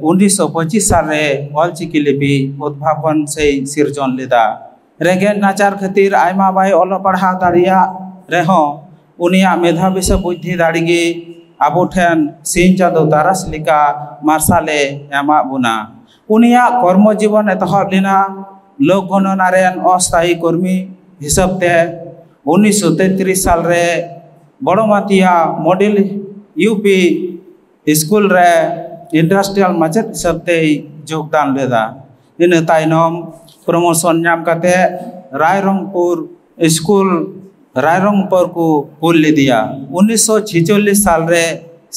ᱩᱱᱤᱥᱥᱚ ᱯᱚᱸᱪᱤᱥ ᱥᱟᱞ ᱨᱮ ᱚᱞᱪᱤᱠᱤ ᱞᱤᱯᱤ ᱩᱫᱵᱷᱟᱵᱚᱱ ᱥᱮᱭ ᱥᱤᱨᱡᱚᱱ ᱞᱮᱫᱟ᱾ ᱨᱮᱸᱜᱮᱡ ᱱᱟᱪᱟᱨ ᱠᱷᱟᱹᱛᱤᱨ ᱟᱭᱢᱟ ᱵᱟᱭ ᱚᱞᱚᱜ ᱯᱟᱲᱦᱟᱣ ᱫᱟᱲᱮᱭᱟᱜ ᱨᱮᱦᱚᱸ, ᱩᱱᱤᱭᱟᱜ ᱢᱮᱫᱷᱟᱵᱤ ᱥᱮ ᱵᱩᱫᱽᱫᱷᱤ ᱫᱟᱲᱮ ᱜᱮ ᱟᱵᱚ ᱴᱷᱮᱱ ᱥᱤᱧ ᱪᱟᱸᱫᱚ ᱛᱟᱨᱟᱥ ᱞᱮᱠᱟ ᱢᱟᱨᱥᱟᱞᱮ ᱮᱢᱟᱜ ᱵᱚᱱᱟ᱾ ᱩᱱᱤᱭᱟᱜ ᱠᱚᱨᱢᱚ ᱡᱤᱵᱚᱱ ᱮᱛᱚᱦᱚᱵ ᱞᱮᱱᱟ ᱞᱳᱠ ᱜᱚᱱᱚᱱᱟ ᱨᱮᱱ ᱚᱥᱛᱷᱟᱭᱤ ᱠᱚᱨᱢᱤ ᱦᱤᱥᱟᱹᱵ ᱛᱮ᱾ ᱩᱱᱤᱥᱥᱚ ᱛᱮᱛᱨᱤᱥ ᱥᱟᱞ ᱨᱮ ᱵᱚᱲᱚᱢᱟᱛᱤᱭᱟ ᱢᱚᱰᱮᱞ ᱤᱭᱩ ᱯᱤ ᱥᱠᱩᱞ ᱨᱮ ᱤᱱᱰᱟᱥᱴᱨᱤᱭᱟᱞ ᱢᱟᱪᱮᱫ ᱦᱤᱥᱟᱹᱵ ᱛᱮᱭ ᱡᱳᱜᱽᱫᱟᱱ ᱞᱮᱫᱟ᱾ ᱤᱱᱟᱹ ᱛᱟᱭᱱᱚᱢ ᱯᱨᱚᱢᱳᱥᱚᱱ ᱧᱟᱢ ᱠᱟᱛᱮ ᱨᱟᱭᱨᱚᱝᱯᱩᱨ ᱥᱠᱩᱞ, ᱨᱟᱭᱨᱚᱝᱯᱩᱨ ᱠᱚ ᱠᱩᱞ ᱞᱮᱫᱮᱭᱟ᱾ ᱩᱱᱤᱥᱥᱚ ᱪᱷᱮᱪᱚᱞᱞᱤᱥ ᱥᱟᱞ ᱨᱮ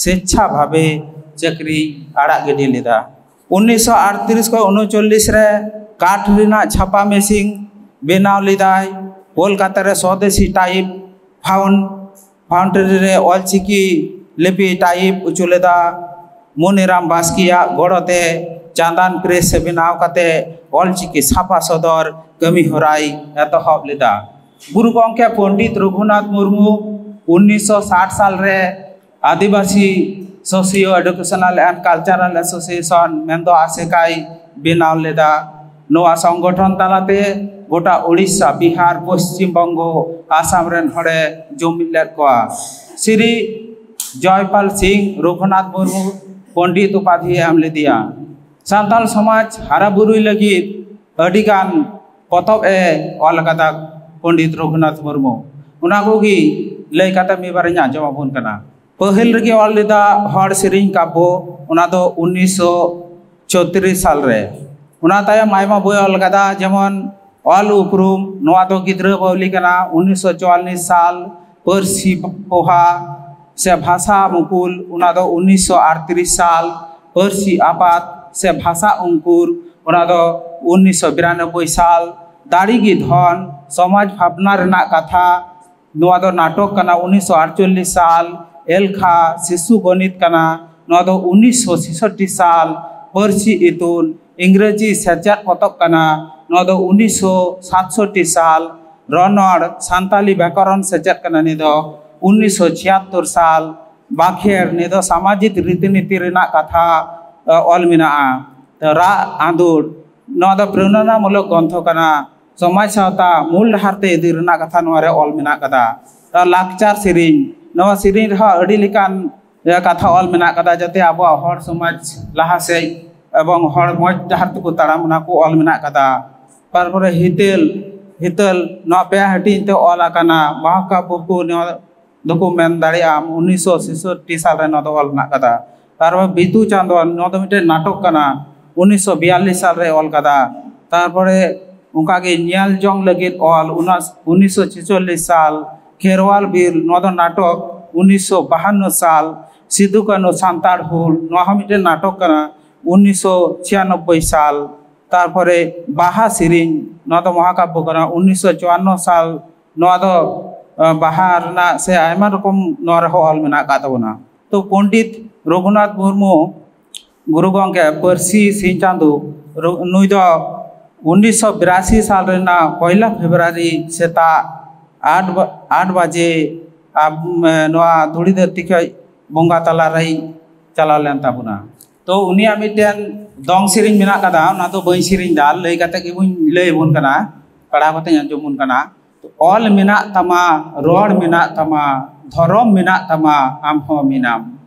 ᱥᱮᱪᱪᱷᱟ ᱵᱷᱟᱵᱮ ᱪᱟᱹᱠᱨᱤ ᱟᱲᱟᱜ ᱜᱤᱰᱤ ᱞᱮᱫᱟ᱾ ᱩᱱᱤᱥᱥᱚ ᱟᱴᱛᱨᱤᱥ ᱠᱷᱚᱱ ᱩᱱᱩᱪᱚᱞᱞᱤᱥ ᱨᱮ ᱠᱟᱴ ᱨᱮᱱᱟᱜ ᱪᱷᱟᱯᱟ ᱢᱮᱥᱤᱱ ᱵᱮᱱᱟᱣ ᱞᱮᱫᱟᱭ᱾ ᱠᱳᱞᱠᱟᱛᱟ ᱨᱮ ᱥᱚᱫᱮᱥᱤ ᱴᱟᱭᱤᱯ ᱯᱷᱟᱣᱩᱱ ᱯᱷᱟᱣᱩᱱᱰᱨᱤ ᱨᱮ ᱚᱞᱪᱤᱠᱤ ᱞᱤᱯᱤ ᱴᱟᱭᱤᱯ ᱦᱚᱪᱚ ᱞᱮᱫᱟ᱾ ᱢᱚᱱᱤᱨᱟᱢ ᱵᱟᱥᱠᱮᱭᱟᱜ ᱜᱚᱲᱚ ᱛᱮ ᱪᱟᱸᱫᱟᱱ ᱯᱨᱮᱥ ᱵᱮᱱᱟᱣ ᱠᱟᱛᱮ ᱚᱞᱪᱤᱠᱤ ᱥᱟᱯᱷᱟ ᱥᱚᱫᱚᱨ ᱠᱟᱹᱢᱤ ᱦᱚᱨᱟᱭ ᱮᱛᱚᱦᱚᱵ ᱞᱮᱫᱟ᱾ ᱜᱩᱨᱩ ᱜᱚᱢᱠᱮ ᱯᱚᱱᱰᱤᱛ ᱨᱚᱜᱷᱩᱱᱟᱛᱷ ᱢᱩᱨᱢᱩ ᱩᱱᱤᱥᱥᱚ ᱥᱟᱴ ᱥᱟᱞ ᱨᱮ ᱟᱹᱫᱤᱵᱟᱹᱥᱤ Socio Educational and Cultural Association ᱢᱮᱱᱫᱚ ᱟᱥᱮᱠᱟᱭ ᱵᱮᱱᱟᱣ ᱞᱮᱫᱟ᱾ ᱱᱚᱣᱟ ᱥᱚᱝᱜᱚᱴᱷᱚᱱ ᱛᱟᱞᱟᱛᱮ ᱜᱚᱴᱟ ᱳᱰᱤᱥᱟ, ᱵᱤᱦᱟᱨ, ᱯᱚᱥᱪᱤᱢ ᱵᱚᱝᱜᱚ, ᱟᱥᱟᱢ ᱨᱮᱱ ᱦᱚᱲᱮ ᱡᱩᱢᱤᱫ ᱞᱮᱫ ᱠᱚᱣᱟ᱾ ᱥᱨᱤ ᱡᱚᱭᱯᱟᱞ ᱥᱤᱝ ᱨᱚᱜᱷᱩᱱᱟᱛᱷ ᱢᱩᱨᱢᱩ ᱯᱚᱱᱰᱤᱛ ᱩᱯᱟᱫᱷᱤᱭᱮ ᱮᱢ ᱞᱮᱫᱮᱭᱟ᱾ ᱥᱟᱱᱛᱟᱲ ᱥᱚᱢᱟᱡᱽ ᱦᱟᱨᱟ ᱵᱩᱨᱩᱭ ᱞᱟᱹᱜᱤᱫ ᱟᱹᱰᱤᱜᱟᱱ ᱯᱚᱛᱚᱵ ᱮ ᱚᱞ ᱟᱠᱟᱫᱟ ᱯᱚᱱᱰᱤᱛ ᱨᱚᱜᱷᱩᱱᱟᱛᱷ ᱢᱩᱨᱢᱩ᱾ ᱚᱱᱟ ᱠᱚᱜᱮ ᱞᱟᱹᱭ ᱠᱟᱛᱮ ᱢᱤᱫ ᱵᱟᱨᱤᱧ ᱟᱸᱡᱚᱢ ᱟᱵᱚᱱ ᱠᱟᱱᱟ᱾ ᱯᱟᱹᱦᱤᱞ ᱨᱮᱜᱮ ᱚᱞ ᱞᱮᱫᱟ ᱦᱚᱲ ᱥᱮᱨᱮᱧ ᱠᱟᱵᱽᱵᱚ, ᱚᱱᱟ ᱫᱚ ᱩᱱᱤᱥᱥᱚ ᱪᱷᱚᱛᱨᱤᱥ ᱥᱟᱞ ᱨᱮ᱾ ᱚᱱᱟ ᱛᱟᱭᱚᱢ ᱟᱭᱢᱟ ᱵᱳᱭ ᱚᱞ ᱠᱟᱫᱟ, ᱡᱮᱢᱚᱱ ᱚᱞ ᱩᱯᱨᱩᱢ, ᱱᱚᱣᱟ ᱫᱚ ᱜᱤᱫᱽᱨᱟᱹ ᱵᱟᱹᱣᱞᱤ ᱠᱟᱱᱟ, ᱩᱱᱤᱥᱥᱚ ᱪᱩᱣᱟᱞᱞᱤᱥ ᱥᱟᱞ, ᱯᱟᱹᱨᱥᱤ ᱯᱚᱦᱟ ᱥᱮ ᱵᱷᱟᱥᱟ ᱢᱩᱠᱩᱞ, ᱚᱱᱟ ᱫᱚ ᱩᱱᱤᱥᱥᱚ ᱟᱴᱛᱨᱤᱥ ᱥᱟᱞ, ᱯᱟᱹᱨᱥᱤ ᱟᱯᱟᱛ ᱥᱮ ᱵᱷᱟᱥᱟ ᱚᱝᱠᱩᱨ, ᱚᱱᱟ ᱫᱚ ᱩᱱᱤᱥᱥᱚ ᱵᱤᱨᱟᱱᱚᱵᱵᱳᱭ ᱥᱟᱞ, ᱫᱟᱲᱮ ᱜᱮ ᱫᱷᱚᱱ, ᱥᱚᱢᱟᱡᱽ ᱵᱷᱟᱵᱽᱱᱟ ᱨᱮᱱᱟᱜ ᱠᱟᱛᱷᱟ, ᱱᱚᱣᱟ ᱫᱚ ᱱᱟᱴᱚᱠ ᱠᱟᱱᱟ, ᱩᱱᱤᱥᱥᱚ ᱟᱴᱪᱚᱞᱞᱤᱥ ᱥᱟᱞ, ᱮᱞᱠᱷᱟ ᱥᱤᱥᱩ ᱜᱚᱱᱤᱛ ᱠᱟᱱᱟ, ᱱᱚᱣᱟ ᱫᱚ ᱩᱱᱤᱥᱥᱚ ᱪᱷᱮᱥᱚᱴᱴᱤ ᱥᱟᱞ, ᱯᱟᱹᱨᱥᱤ ᱤᱛᱩᱱ, ᱤᱝᱨᱮᱡᱤ ᱥᱮᱪᱮᱫ ᱯᱚᱛᱚᱵ ᱠᱟᱱᱟ, ᱱᱚᱣᱟ ᱫᱚ ᱩᱱᱤᱥᱥᱚ ᱥᱟᱛᱥᱚᱴᱴᱤ ᱥᱟᱞ, ᱨᱚᱱᱚᱲ, ᱥᱟᱱᱛᱟᱞᱤ ᱵᱮᱠᱚᱨᱚᱱ ᱥᱮᱪᱮᱫ ᱠᱟᱱᱟ, ᱱᱤᱭᱟᱹ ᱫᱚ ᱩᱱᱤᱥᱥᱚ ᱪᱷᱤᱭᱟᱛᱛᱳᱨ ᱥᱟᱞ, ᱵᱟᱠᱷᱮᱲ, ᱱᱤᱭᱟᱹ ᱫᱚ ᱥᱟᱢᱟᱡᱤᱠ ᱨᱤᱛᱤᱱᱤᱛᱤ ᱨᱮᱱᱟᱜ ᱠᱟᱛᱷᱟ, ᱮ, ᱚᱞ ᱢᱮᱱᱟᱜᱼᱟ᱾ ᱨᱟᱜ ᱟᱸᱫᱳᱲ, ᱱᱚᱣᱟ ᱫᱚ ᱯᱨᱮᱨᱚᱱᱟᱢᱩᱞᱚᱠ ᱜᱨᱚᱱᱛᱷᱚ ᱠᱟᱱᱟ᱾ ᱥᱚᱢᱟᱡᱽ ᱥᱟᱶᱛᱟ ᱢᱩᱞ ᱰᱟᱦᱟᱨ ᱛᱮ ᱤᱫᱤ ᱨᱮᱱᱟᱜ ᱠᱟᱛᱷᱟ ᱱᱚᱣᱟ ᱨᱮ ᱚᱞ ᱢᱮᱱᱟᱜ ᱠᱟᱫᱟ᱾ ᱛᱚ, ᱞᱟᱠᱪᱟᱨ ᱥᱮᱨᱮᱧ, ᱱᱚᱣᱟ ᱥᱮᱨᱮᱧ ᱨᱮᱦᱚᱸ ᱟᱹᱰᱤ ᱞᱮᱠᱟᱱ, ᱮ, ᱠᱟᱛᱷᱟ ᱚᱞ ᱢᱮᱱᱟᱜ ᱠᱟᱫᱟ, ᱡᱟᱛᱮ ᱟᱵᱚᱣᱟᱜ ᱦᱚᱲ ᱥᱚᱢᱟᱡᱽ ᱞᱟᱦᱟ ᱥᱮᱫ ᱮᱵᱚᱝ ᱦᱚᱲ ᱢᱚᱡᱽ ᱰᱟᱦᱟᱨ ᱛᱮᱠᱚ ᱛᱟᱲᱟᱢ, ᱚᱱᱟ ᱠᱚ ᱚᱞ ᱢᱮᱱᱟᱜ ᱠᱟᱫᱟ᱾ ᱛᱟᱨᱯᱚᱨᱮ ᱦᱤᱛᱟᱹᱞ, ᱦᱤᱛᱟᱹᱞ, ᱱᱚᱣᱟ ᱯᱮ ᱦᱟᱹᱴᱤᱧ ᱛᱮ ᱚᱞ ᱟᱠᱟᱱᱟ᱾ ᱢᱚᱦᱟᱠᱟᱵᱽᱵᱚ ᱠᱚ ᱱᱚᱣᱟ ᱫᱚᱠᱚ ᱢᱮᱱ ᱫᱟᱲᱮᱭᱟᱜᱼᱟ, ᱩᱱᱤᱥᱥᱚ ᱪᱷᱮᱥᱚᱴᱴᱤ ᱥᱟᱞ ᱨᱮ ᱱᱚᱣᱟ ᱫᱚ ᱚᱞ ᱢᱮᱱᱟᱜ ᱠᱟᱫᱟ᱾ ᱛᱟᱨᱯᱚᱨ ᱵᱤᱫᱩ ᱪᱟᱸᱫᱟᱱ, ᱱᱚᱣᱟ ᱫᱚ ᱢᱤᱫᱴᱮᱱ ᱱᱟᱴᱚᱠ ᱠᱟᱱᱟ, ᱩᱱᱤᱥᱥᱚ ᱵᱤᱭᱟᱞᱞᱤᱥ ᱥᱟᱞ ᱨᱮ ᱚᱞ ᱠᱟᱫᱟ᱾ ᱛᱟᱨᱯᱚᱨᱮ ᱚᱱᱠᱟᱜᱮ ᱧᱮᱞ ᱡᱚᱝ ᱞᱟᱹᱜᱤᱫ ᱚᱞ, ᱚᱱᱟ ᱩᱱᱤᱥᱥᱚ ᱪᱷᱮᱪᱚᱞᱞᱤᱥ ᱥᱟᱞ, ᱠᱷᱮᱨᱣᱟᱞ ᱵᱤᱨ, ᱱᱚᱣᱟ ᱫᱚ ᱱᱟᱴᱚᱠ, ᱩᱱᱤᱥᱥᱚ ᱵᱟᱦᱟᱱᱱᱚ ᱥᱟᱞ, ᱥᱤᱫᱩ ᱠᱟᱹᱱᱦᱩ ᱥᱟᱱᱛᱟᱲ ᱦᱩᱞ, ᱱᱚᱣᱟ ᱦᱚᱸ ᱢᱤᱫᱴᱮᱱ ᱱᱟᱴᱚᱠ ᱠᱟᱱᱟ, ᱩᱱᱤᱥᱥᱚ ᱪᱷᱤᱭᱟᱱᱚᱵᱵᱳᱭ ᱥᱟᱞ᱾ ᱛᱟᱨᱯᱚᱨᱮ ᱵᱟᱦᱟ ᱥᱮᱨᱮᱧ, ᱱᱚᱣᱟ ᱫᱚ ᱢᱚᱦᱟᱠᱟᱵᱽᱵᱚ ᱠᱟᱱᱟ, ᱩᱱᱤᱥᱥᱚ ᱪᱩᱣᱟᱱᱱᱚ ᱥᱟᱞ, ᱱᱚᱣᱟ ᱫᱚ, ᱟᱸ, ᱵᱟᱦᱟ ᱨᱮᱱᱟᱜ ᱥᱮ ᱟᱭᱢᱟ ᱨᱚᱠᱚᱢ ᱱᱚᱣᱟ ᱨᱮᱦᱚᱸ ᱚᱞ ᱢᱮᱱᱟᱜ ᱟᱠᱟᱫ ᱛᱟᱵᱚᱱᱟ᱾ ᱛᱚ, ᱯᱚᱱᱰᱤᱛ ᱨᱚᱜᱷᱩᱱᱟᱛᱷ ᱢᱩᱨᱢᱩ, ᱜᱩᱨᱩ ᱜᱚᱢᱠᱮ, ᱯᱟᱹᱨᱥᱤ ᱥᱤᱧ ᱪᱟᱸᱫᱳ, ᱨᱚ-, ᱱᱩᱭ ᱫᱚ ᱩᱱᱤᱥᱥᱚ ᱵᱤᱨᱟᱥᱤ ᱥᱟᱞ ᱨᱮᱱᱟᱜ ᱯᱚᱭᱞᱟ ᱯᱷᱮᱵᱽᱨᱩᱣᱟᱨᱤ ᱥᱮᱛᱟᱜ ᱟᱴ ᱵᱟ-, ᱟᱴ ᱵᱟᱡᱮ ᱟᱵ-, ᱮ, ᱱᱚᱣᱟ ᱫᱷᱩᱲᱤ ᱫᱷᱟᱹᱨᱛᱤ ᱠᱷᱚᱡ ᱵᱚᱸᱜᱟ ᱛᱟᱞᱟ ᱨᱮᱭ ᱪᱟᱞᱟᱣ ᱞᱮᱱ ᱛᱟᱵᱚᱱᱟ᱾ ᱛᱚ ᱩᱱᱤᱭᱟᱜ ᱢᱤᱫᱴᱮᱱ ᱫᱚᱝ ᱥᱮᱨᱮᱧ ᱢᱮᱱᱟᱜ ᱠᱟᱫᱟ, ᱚᱱᱟ ᱫᱚ ᱵᱟᱹᱧ ᱥᱮᱨᱮᱧ ᱫᱟ, ᱞᱟᱹᱭ ᱠᱟᱛᱮ ᱜᱮᱵᱚᱱ ᱞᱟᱹᱭ ᱟᱵᱚᱱ ᱠᱟᱱᱟ, ᱯᱟᱲᱦᱟᱣ ᱠᱟᱛᱮᱧ ᱟᱸᱡᱚᱢ ᱟᱵᱚᱱ ᱠᱟᱱᱟ᱾ ᱚᱞ ᱢᱮᱱᱟᱜ ᱛᱟᱢᱟ, ᱨᱚᱲ ᱢᱮᱱᱟᱜ ᱛᱟᱢᱟ, ᱫᱷᱚᱨᱚᱢ ᱢᱮᱱᱟᱜ ᱛᱟᱢᱟ, ᱟᱢ ᱦᱚᱸ ᱢᱮᱱᱟᱢ᱾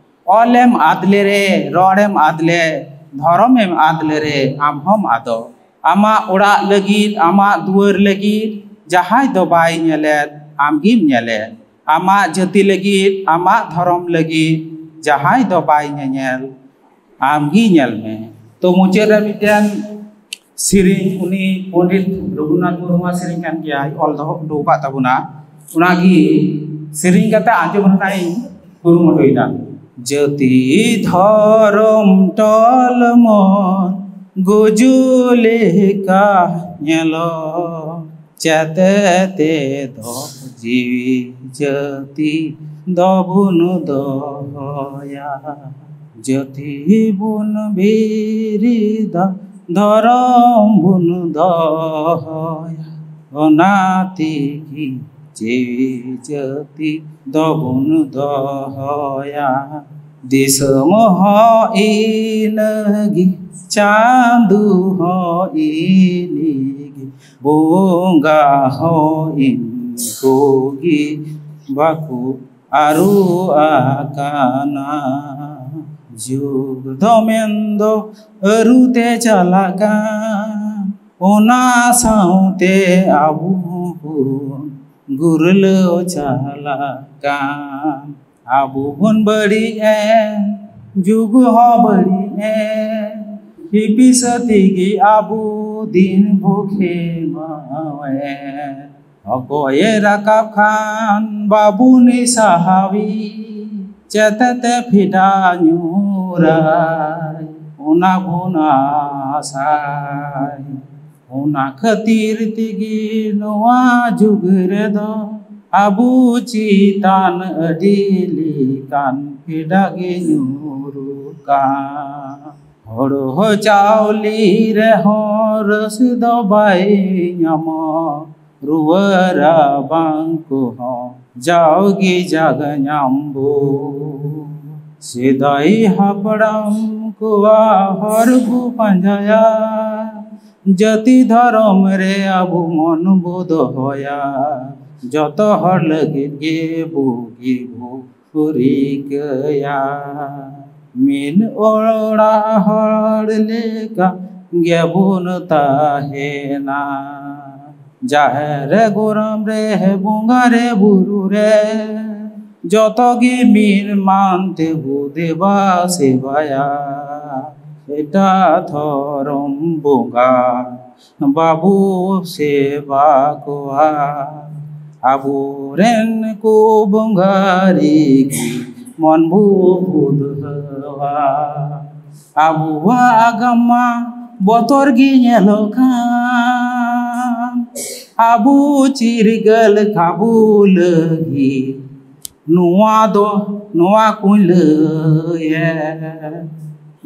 ᱚᱞᱮᱢ ᱟᱫ ᱞᱮᱨᱮ, ᱨᱚᱲᱮᱢ ᱟᱫ ᱞᱮ, ᱫᱷᱚᱨᱚᱢᱮᱢ ᱟᱫ ᱞᱮᱨᱮ, ᱟᱢ ᱦᱚᱸᱢ ᱟᱫᱚᱜ᱾ ᱟᱢᱟᱜ ᱚᱲᱟᱜ ᱞᱟᱹᱜᱤᱫ, ᱟᱢᱟᱜ ᱫᱩᱣᱟᱹᱨ ᱞᱟᱹᱜᱤᱫ ᱡᱟᱦᱟᱸᱭ ᱫᱚ ᱵᱟᱭ ᱧᱮᱞᱮᱫ, ᱟᱢ ᱜᱮᱢ ᱧᱮᱞᱮᱫ᱾ ᱟᱢᱟᱜ ᱡᱟᱹᱛᱤ ᱞᱟᱹᱜᱤᱫ, ᱟᱢᱟᱜ ᱫᱷᱚᱨᱚᱢ ᱞᱟᱹᱜᱤᱫ ᱡᱟᱦᱟᱸᱭ ᱫᱚ ᱵᱟᱭ ᱧᱮᱧᱮᱞ, ᱟᱢ ᱜᱮ ᱧᱮᱞ ᱢᱮ᱾ ᱛᱚ ᱢᱩᱪᱟᱹᱫ ᱨᱮ ᱢᱤᱫᱴᱮᱱ ᱥᱮᱨᱮᱧ, ᱩᱱᱤ ᱯᱚᱱᱰᱤᱛ ᱨᱚᱜᱷᱩᱱᱟᱛᱷ ᱢᱩᱨᱢᱩᱣᱟᱜ ᱥᱮᱨᱮᱧ ᱠᱟᱱ ᱜᱮᱭᱟ, ᱚᱞ ᱫᱚᱦᱚ ᱦᱚᱴᱚ ᱟᱠᱟᱫ ᱛᱟᱵᱚᱱᱟ, ᱚᱱᱟᱜᱮ ᱥᱮᱨᱮᱧ ᱠᱟᱛᱮ ᱟᱸᱡᱚᱢ ᱨᱮᱱᱟᱜ ᱤᱧ ᱠᱩᱨᱩᱢᱩᱴᱩᱭᱮᱫᱟ᱾ ᱡᱟᱹᱛᱤ ᱫᱷᱚᱨᱚᱢ ᱴᱚᱞ ᱢᱚᱱ ᱜᱩᱡᱩ ᱞᱮᱠᱟ ᱧᱮᱞᱚᱜ, ᱪᱮᱛᱮ ᱛᱮᱫᱚ ᱡᱤᱣᱤ ᱡᱟᱹᱛᱤ ᱫᱚᱵᱚᱱ ᱫᱚᱦᱚᱭᱟ᱾ ᱡᱟᱹᱛᱤ ᱵᱚᱱ ᱵᱤᱨᱤᱫᱟ, ᱫᱷᱚᱨᱚᱢ ᱵᱚᱱ ᱫᱚᱦᱚᱭᱟ, ᱚᱱᱟ ᱛᱮᱜᱮ ᱡᱤᱣᱤ ᱡᱟᱹᱛᱤ ᱫᱚᱵᱚᱱ ᱫᱚᱦᱚᱭᱟ᱾ ᱫᱤᱥᱚᱢ ᱦᱚᱸ ᱤᱱᱟᱹᱜᱮ, ᱪᱟᱸᱫᱚ ᱦᱚᱸ ᱤᱱᱟᱹᱜᱮ, ᱵᱚᱸᱜᱟ ᱦᱚᱸ ᱤᱱᱠᱩ ᱜᱮ, ᱵᱟᱠᱚ ᱟᱹᱨᱩ ᱟᱠᱟᱱᱟ᱾ ᱡᱩᱜᱽ ᱫᱚ ᱢᱮᱱᱫᱚ ᱟᱹᱨᱩ ᱛᱮ ᱪᱟᱞᱟᱜ ᱠᱟᱱ, ᱚᱱᱟ ᱥᱟᱶᱛᱮ ᱟᱵᱚ ᱦᱚᱸᱵᱚᱱ ᱜᱩᱨᱞᱟᱹᱣ ᱪᱟᱞᱟᱜ ᱠᱟᱱ᱾ ᱟᱵᱚ ᱵᱚᱱ ᱵᱟᱹᱲᱤᱡ ᱮᱱ, ᱡᱩᱜᱽ ᱦᱚᱸ ᱵᱟᱹᱲᱤᱡ ᱮᱱ, ᱦᱤᱯᱤᱥ ᱛᱮᱜᱮ ᱟᱵᱚ ᱫᱤᱱ ᱵᱚ ᱠᱷᱮᱢᱟᱣᱮᱱ᱾ ᱚᱠᱚᱭᱮ ᱨᱟᱠᱟᱵ ᱠᱷᱟᱱ ᱵᱟᱵᱚᱱ ᱥᱟᱦᱟᱣᱤ, ᱪᱮᱛᱮᱛᱮ ᱯᱷᱮᱰᱟ ᱧᱩᱨᱟᱭ, ᱚᱱᱟ ᱵᱚᱱ ᱟᱥᱟᱭ᱾ ᱚᱱᱟ ᱠᱷᱟᱹᱛᱤᱨ ᱛᱮᱜᱮ ᱱᱚᱣᱟ ᱡᱩᱜᱽ ᱨᱮᱫᱚ ᱟᱵᱚ ᱪᱮᱛᱟᱱ ᱟᱹᱰᱤ ᱞᱮᱠᱟᱱ ᱯᱷᱮᱰᱟ ᱜᱮ ᱧᱩᱨᱩᱜ ᱠᱟᱱ᱾ ᱦᱳᱲᱳ ᱪᱟᱣᱞᱮ ᱨᱮᱦᱚᱸ ᱨᱟᱹᱥ ᱫᱚ ᱵᱟᱭ ᱧᱟᱢᱚᱜ, ᱨᱩᱣᱟᱹ ᱨᱟᱵᱟᱝ ᱠᱚᱦᱚᱸ ᱡᱟᱣᱜᱮ ᱡᱟᱜ ᱧᱟᱢ ᱵᱚ᱾ ᱥᱮᱫᱟᱭ ᱦᱟᱯᱲᱟᱢ ᱠᱚᱣᱟᱜ ᱦᱚᱨ ᱵᱚ ᱯᱟᱸᱡᱟᱭᱟ, ᱡᱟᱹᱛᱤ ᱫᱷᱚᱨᱚᱢ ᱨᱮ ᱟᱵᱚ ᱢᱚᱱ ᱵᱚ ᱫᱚᱦᱚᱭᱟ, ᱡᱚᱛᱚ ᱦᱚᱲ ᱞᱟᱹᱜᱤᱫ ᱜᱮ ᱵᱩᱜᱤ ᱵᱚ ᱨᱤᱠᱟᱹᱭᱟ᱾ ᱢᱤᱫ ᱚᱲᱟᱜ ᱦᱚᱲ ᱞᱮᱠᱟ ᱜᱮᱵᱚᱱ ᱛᱟᱦᱮᱱᱟ᱾ ᱡᱟᱦᱮᱨ ᱨᱮ, ᱜᱚᱨᱟᱢ ᱨᱮ, ᱵᱚᱸᱜᱟ ᱨᱮ, ᱵᱩᱨᱩ ᱨᱮ, ᱡᱚᱛᱚ ᱜᱮ ᱢᱤᱫ ᱢᱟᱱ ᱛᱮᱵᱚ ᱫᱮᱵᱟ ᱥᱮᱵᱟᱭᱟ᱾ ᱮᱴᱟᱜ ᱫᱷᱚᱨᱚᱢ ᱵᱚᱸᱜᱟ ᱵᱟᱵᱚ ᱥᱮᱵᱟ ᱠᱚᱣᱟ᱾ ᱟᱵᱚᱨᱮᱱ ᱠᱚ ᱵᱚᱸᱜᱟ ᱨᱮᱜᱮ ᱢᱚᱱ ᱵᱚ ᱵᱩᱫᱷᱟᱹᱣᱟ᱾ ᱟᱵᱚᱣᱟᱜ ᱟᱜᱟᱢ ᱢᱟ ᱵᱚᱛᱚᱨ ᱜᱮ ᱧᱮᱞᱚᱜ ᱠᱟᱱ᱾ ᱟᱵᱚ ᱪᱤᱨᱜᱟᱹᱞ ᱠᱟᱵᱚ ᱞᱟᱹᱜᱤᱫ ᱱᱚᱣᱟ ᱫᱚ, ᱱᱚᱣᱟ ᱠᱚᱧ ᱞᱟᱹᱭᱮᱫ᱾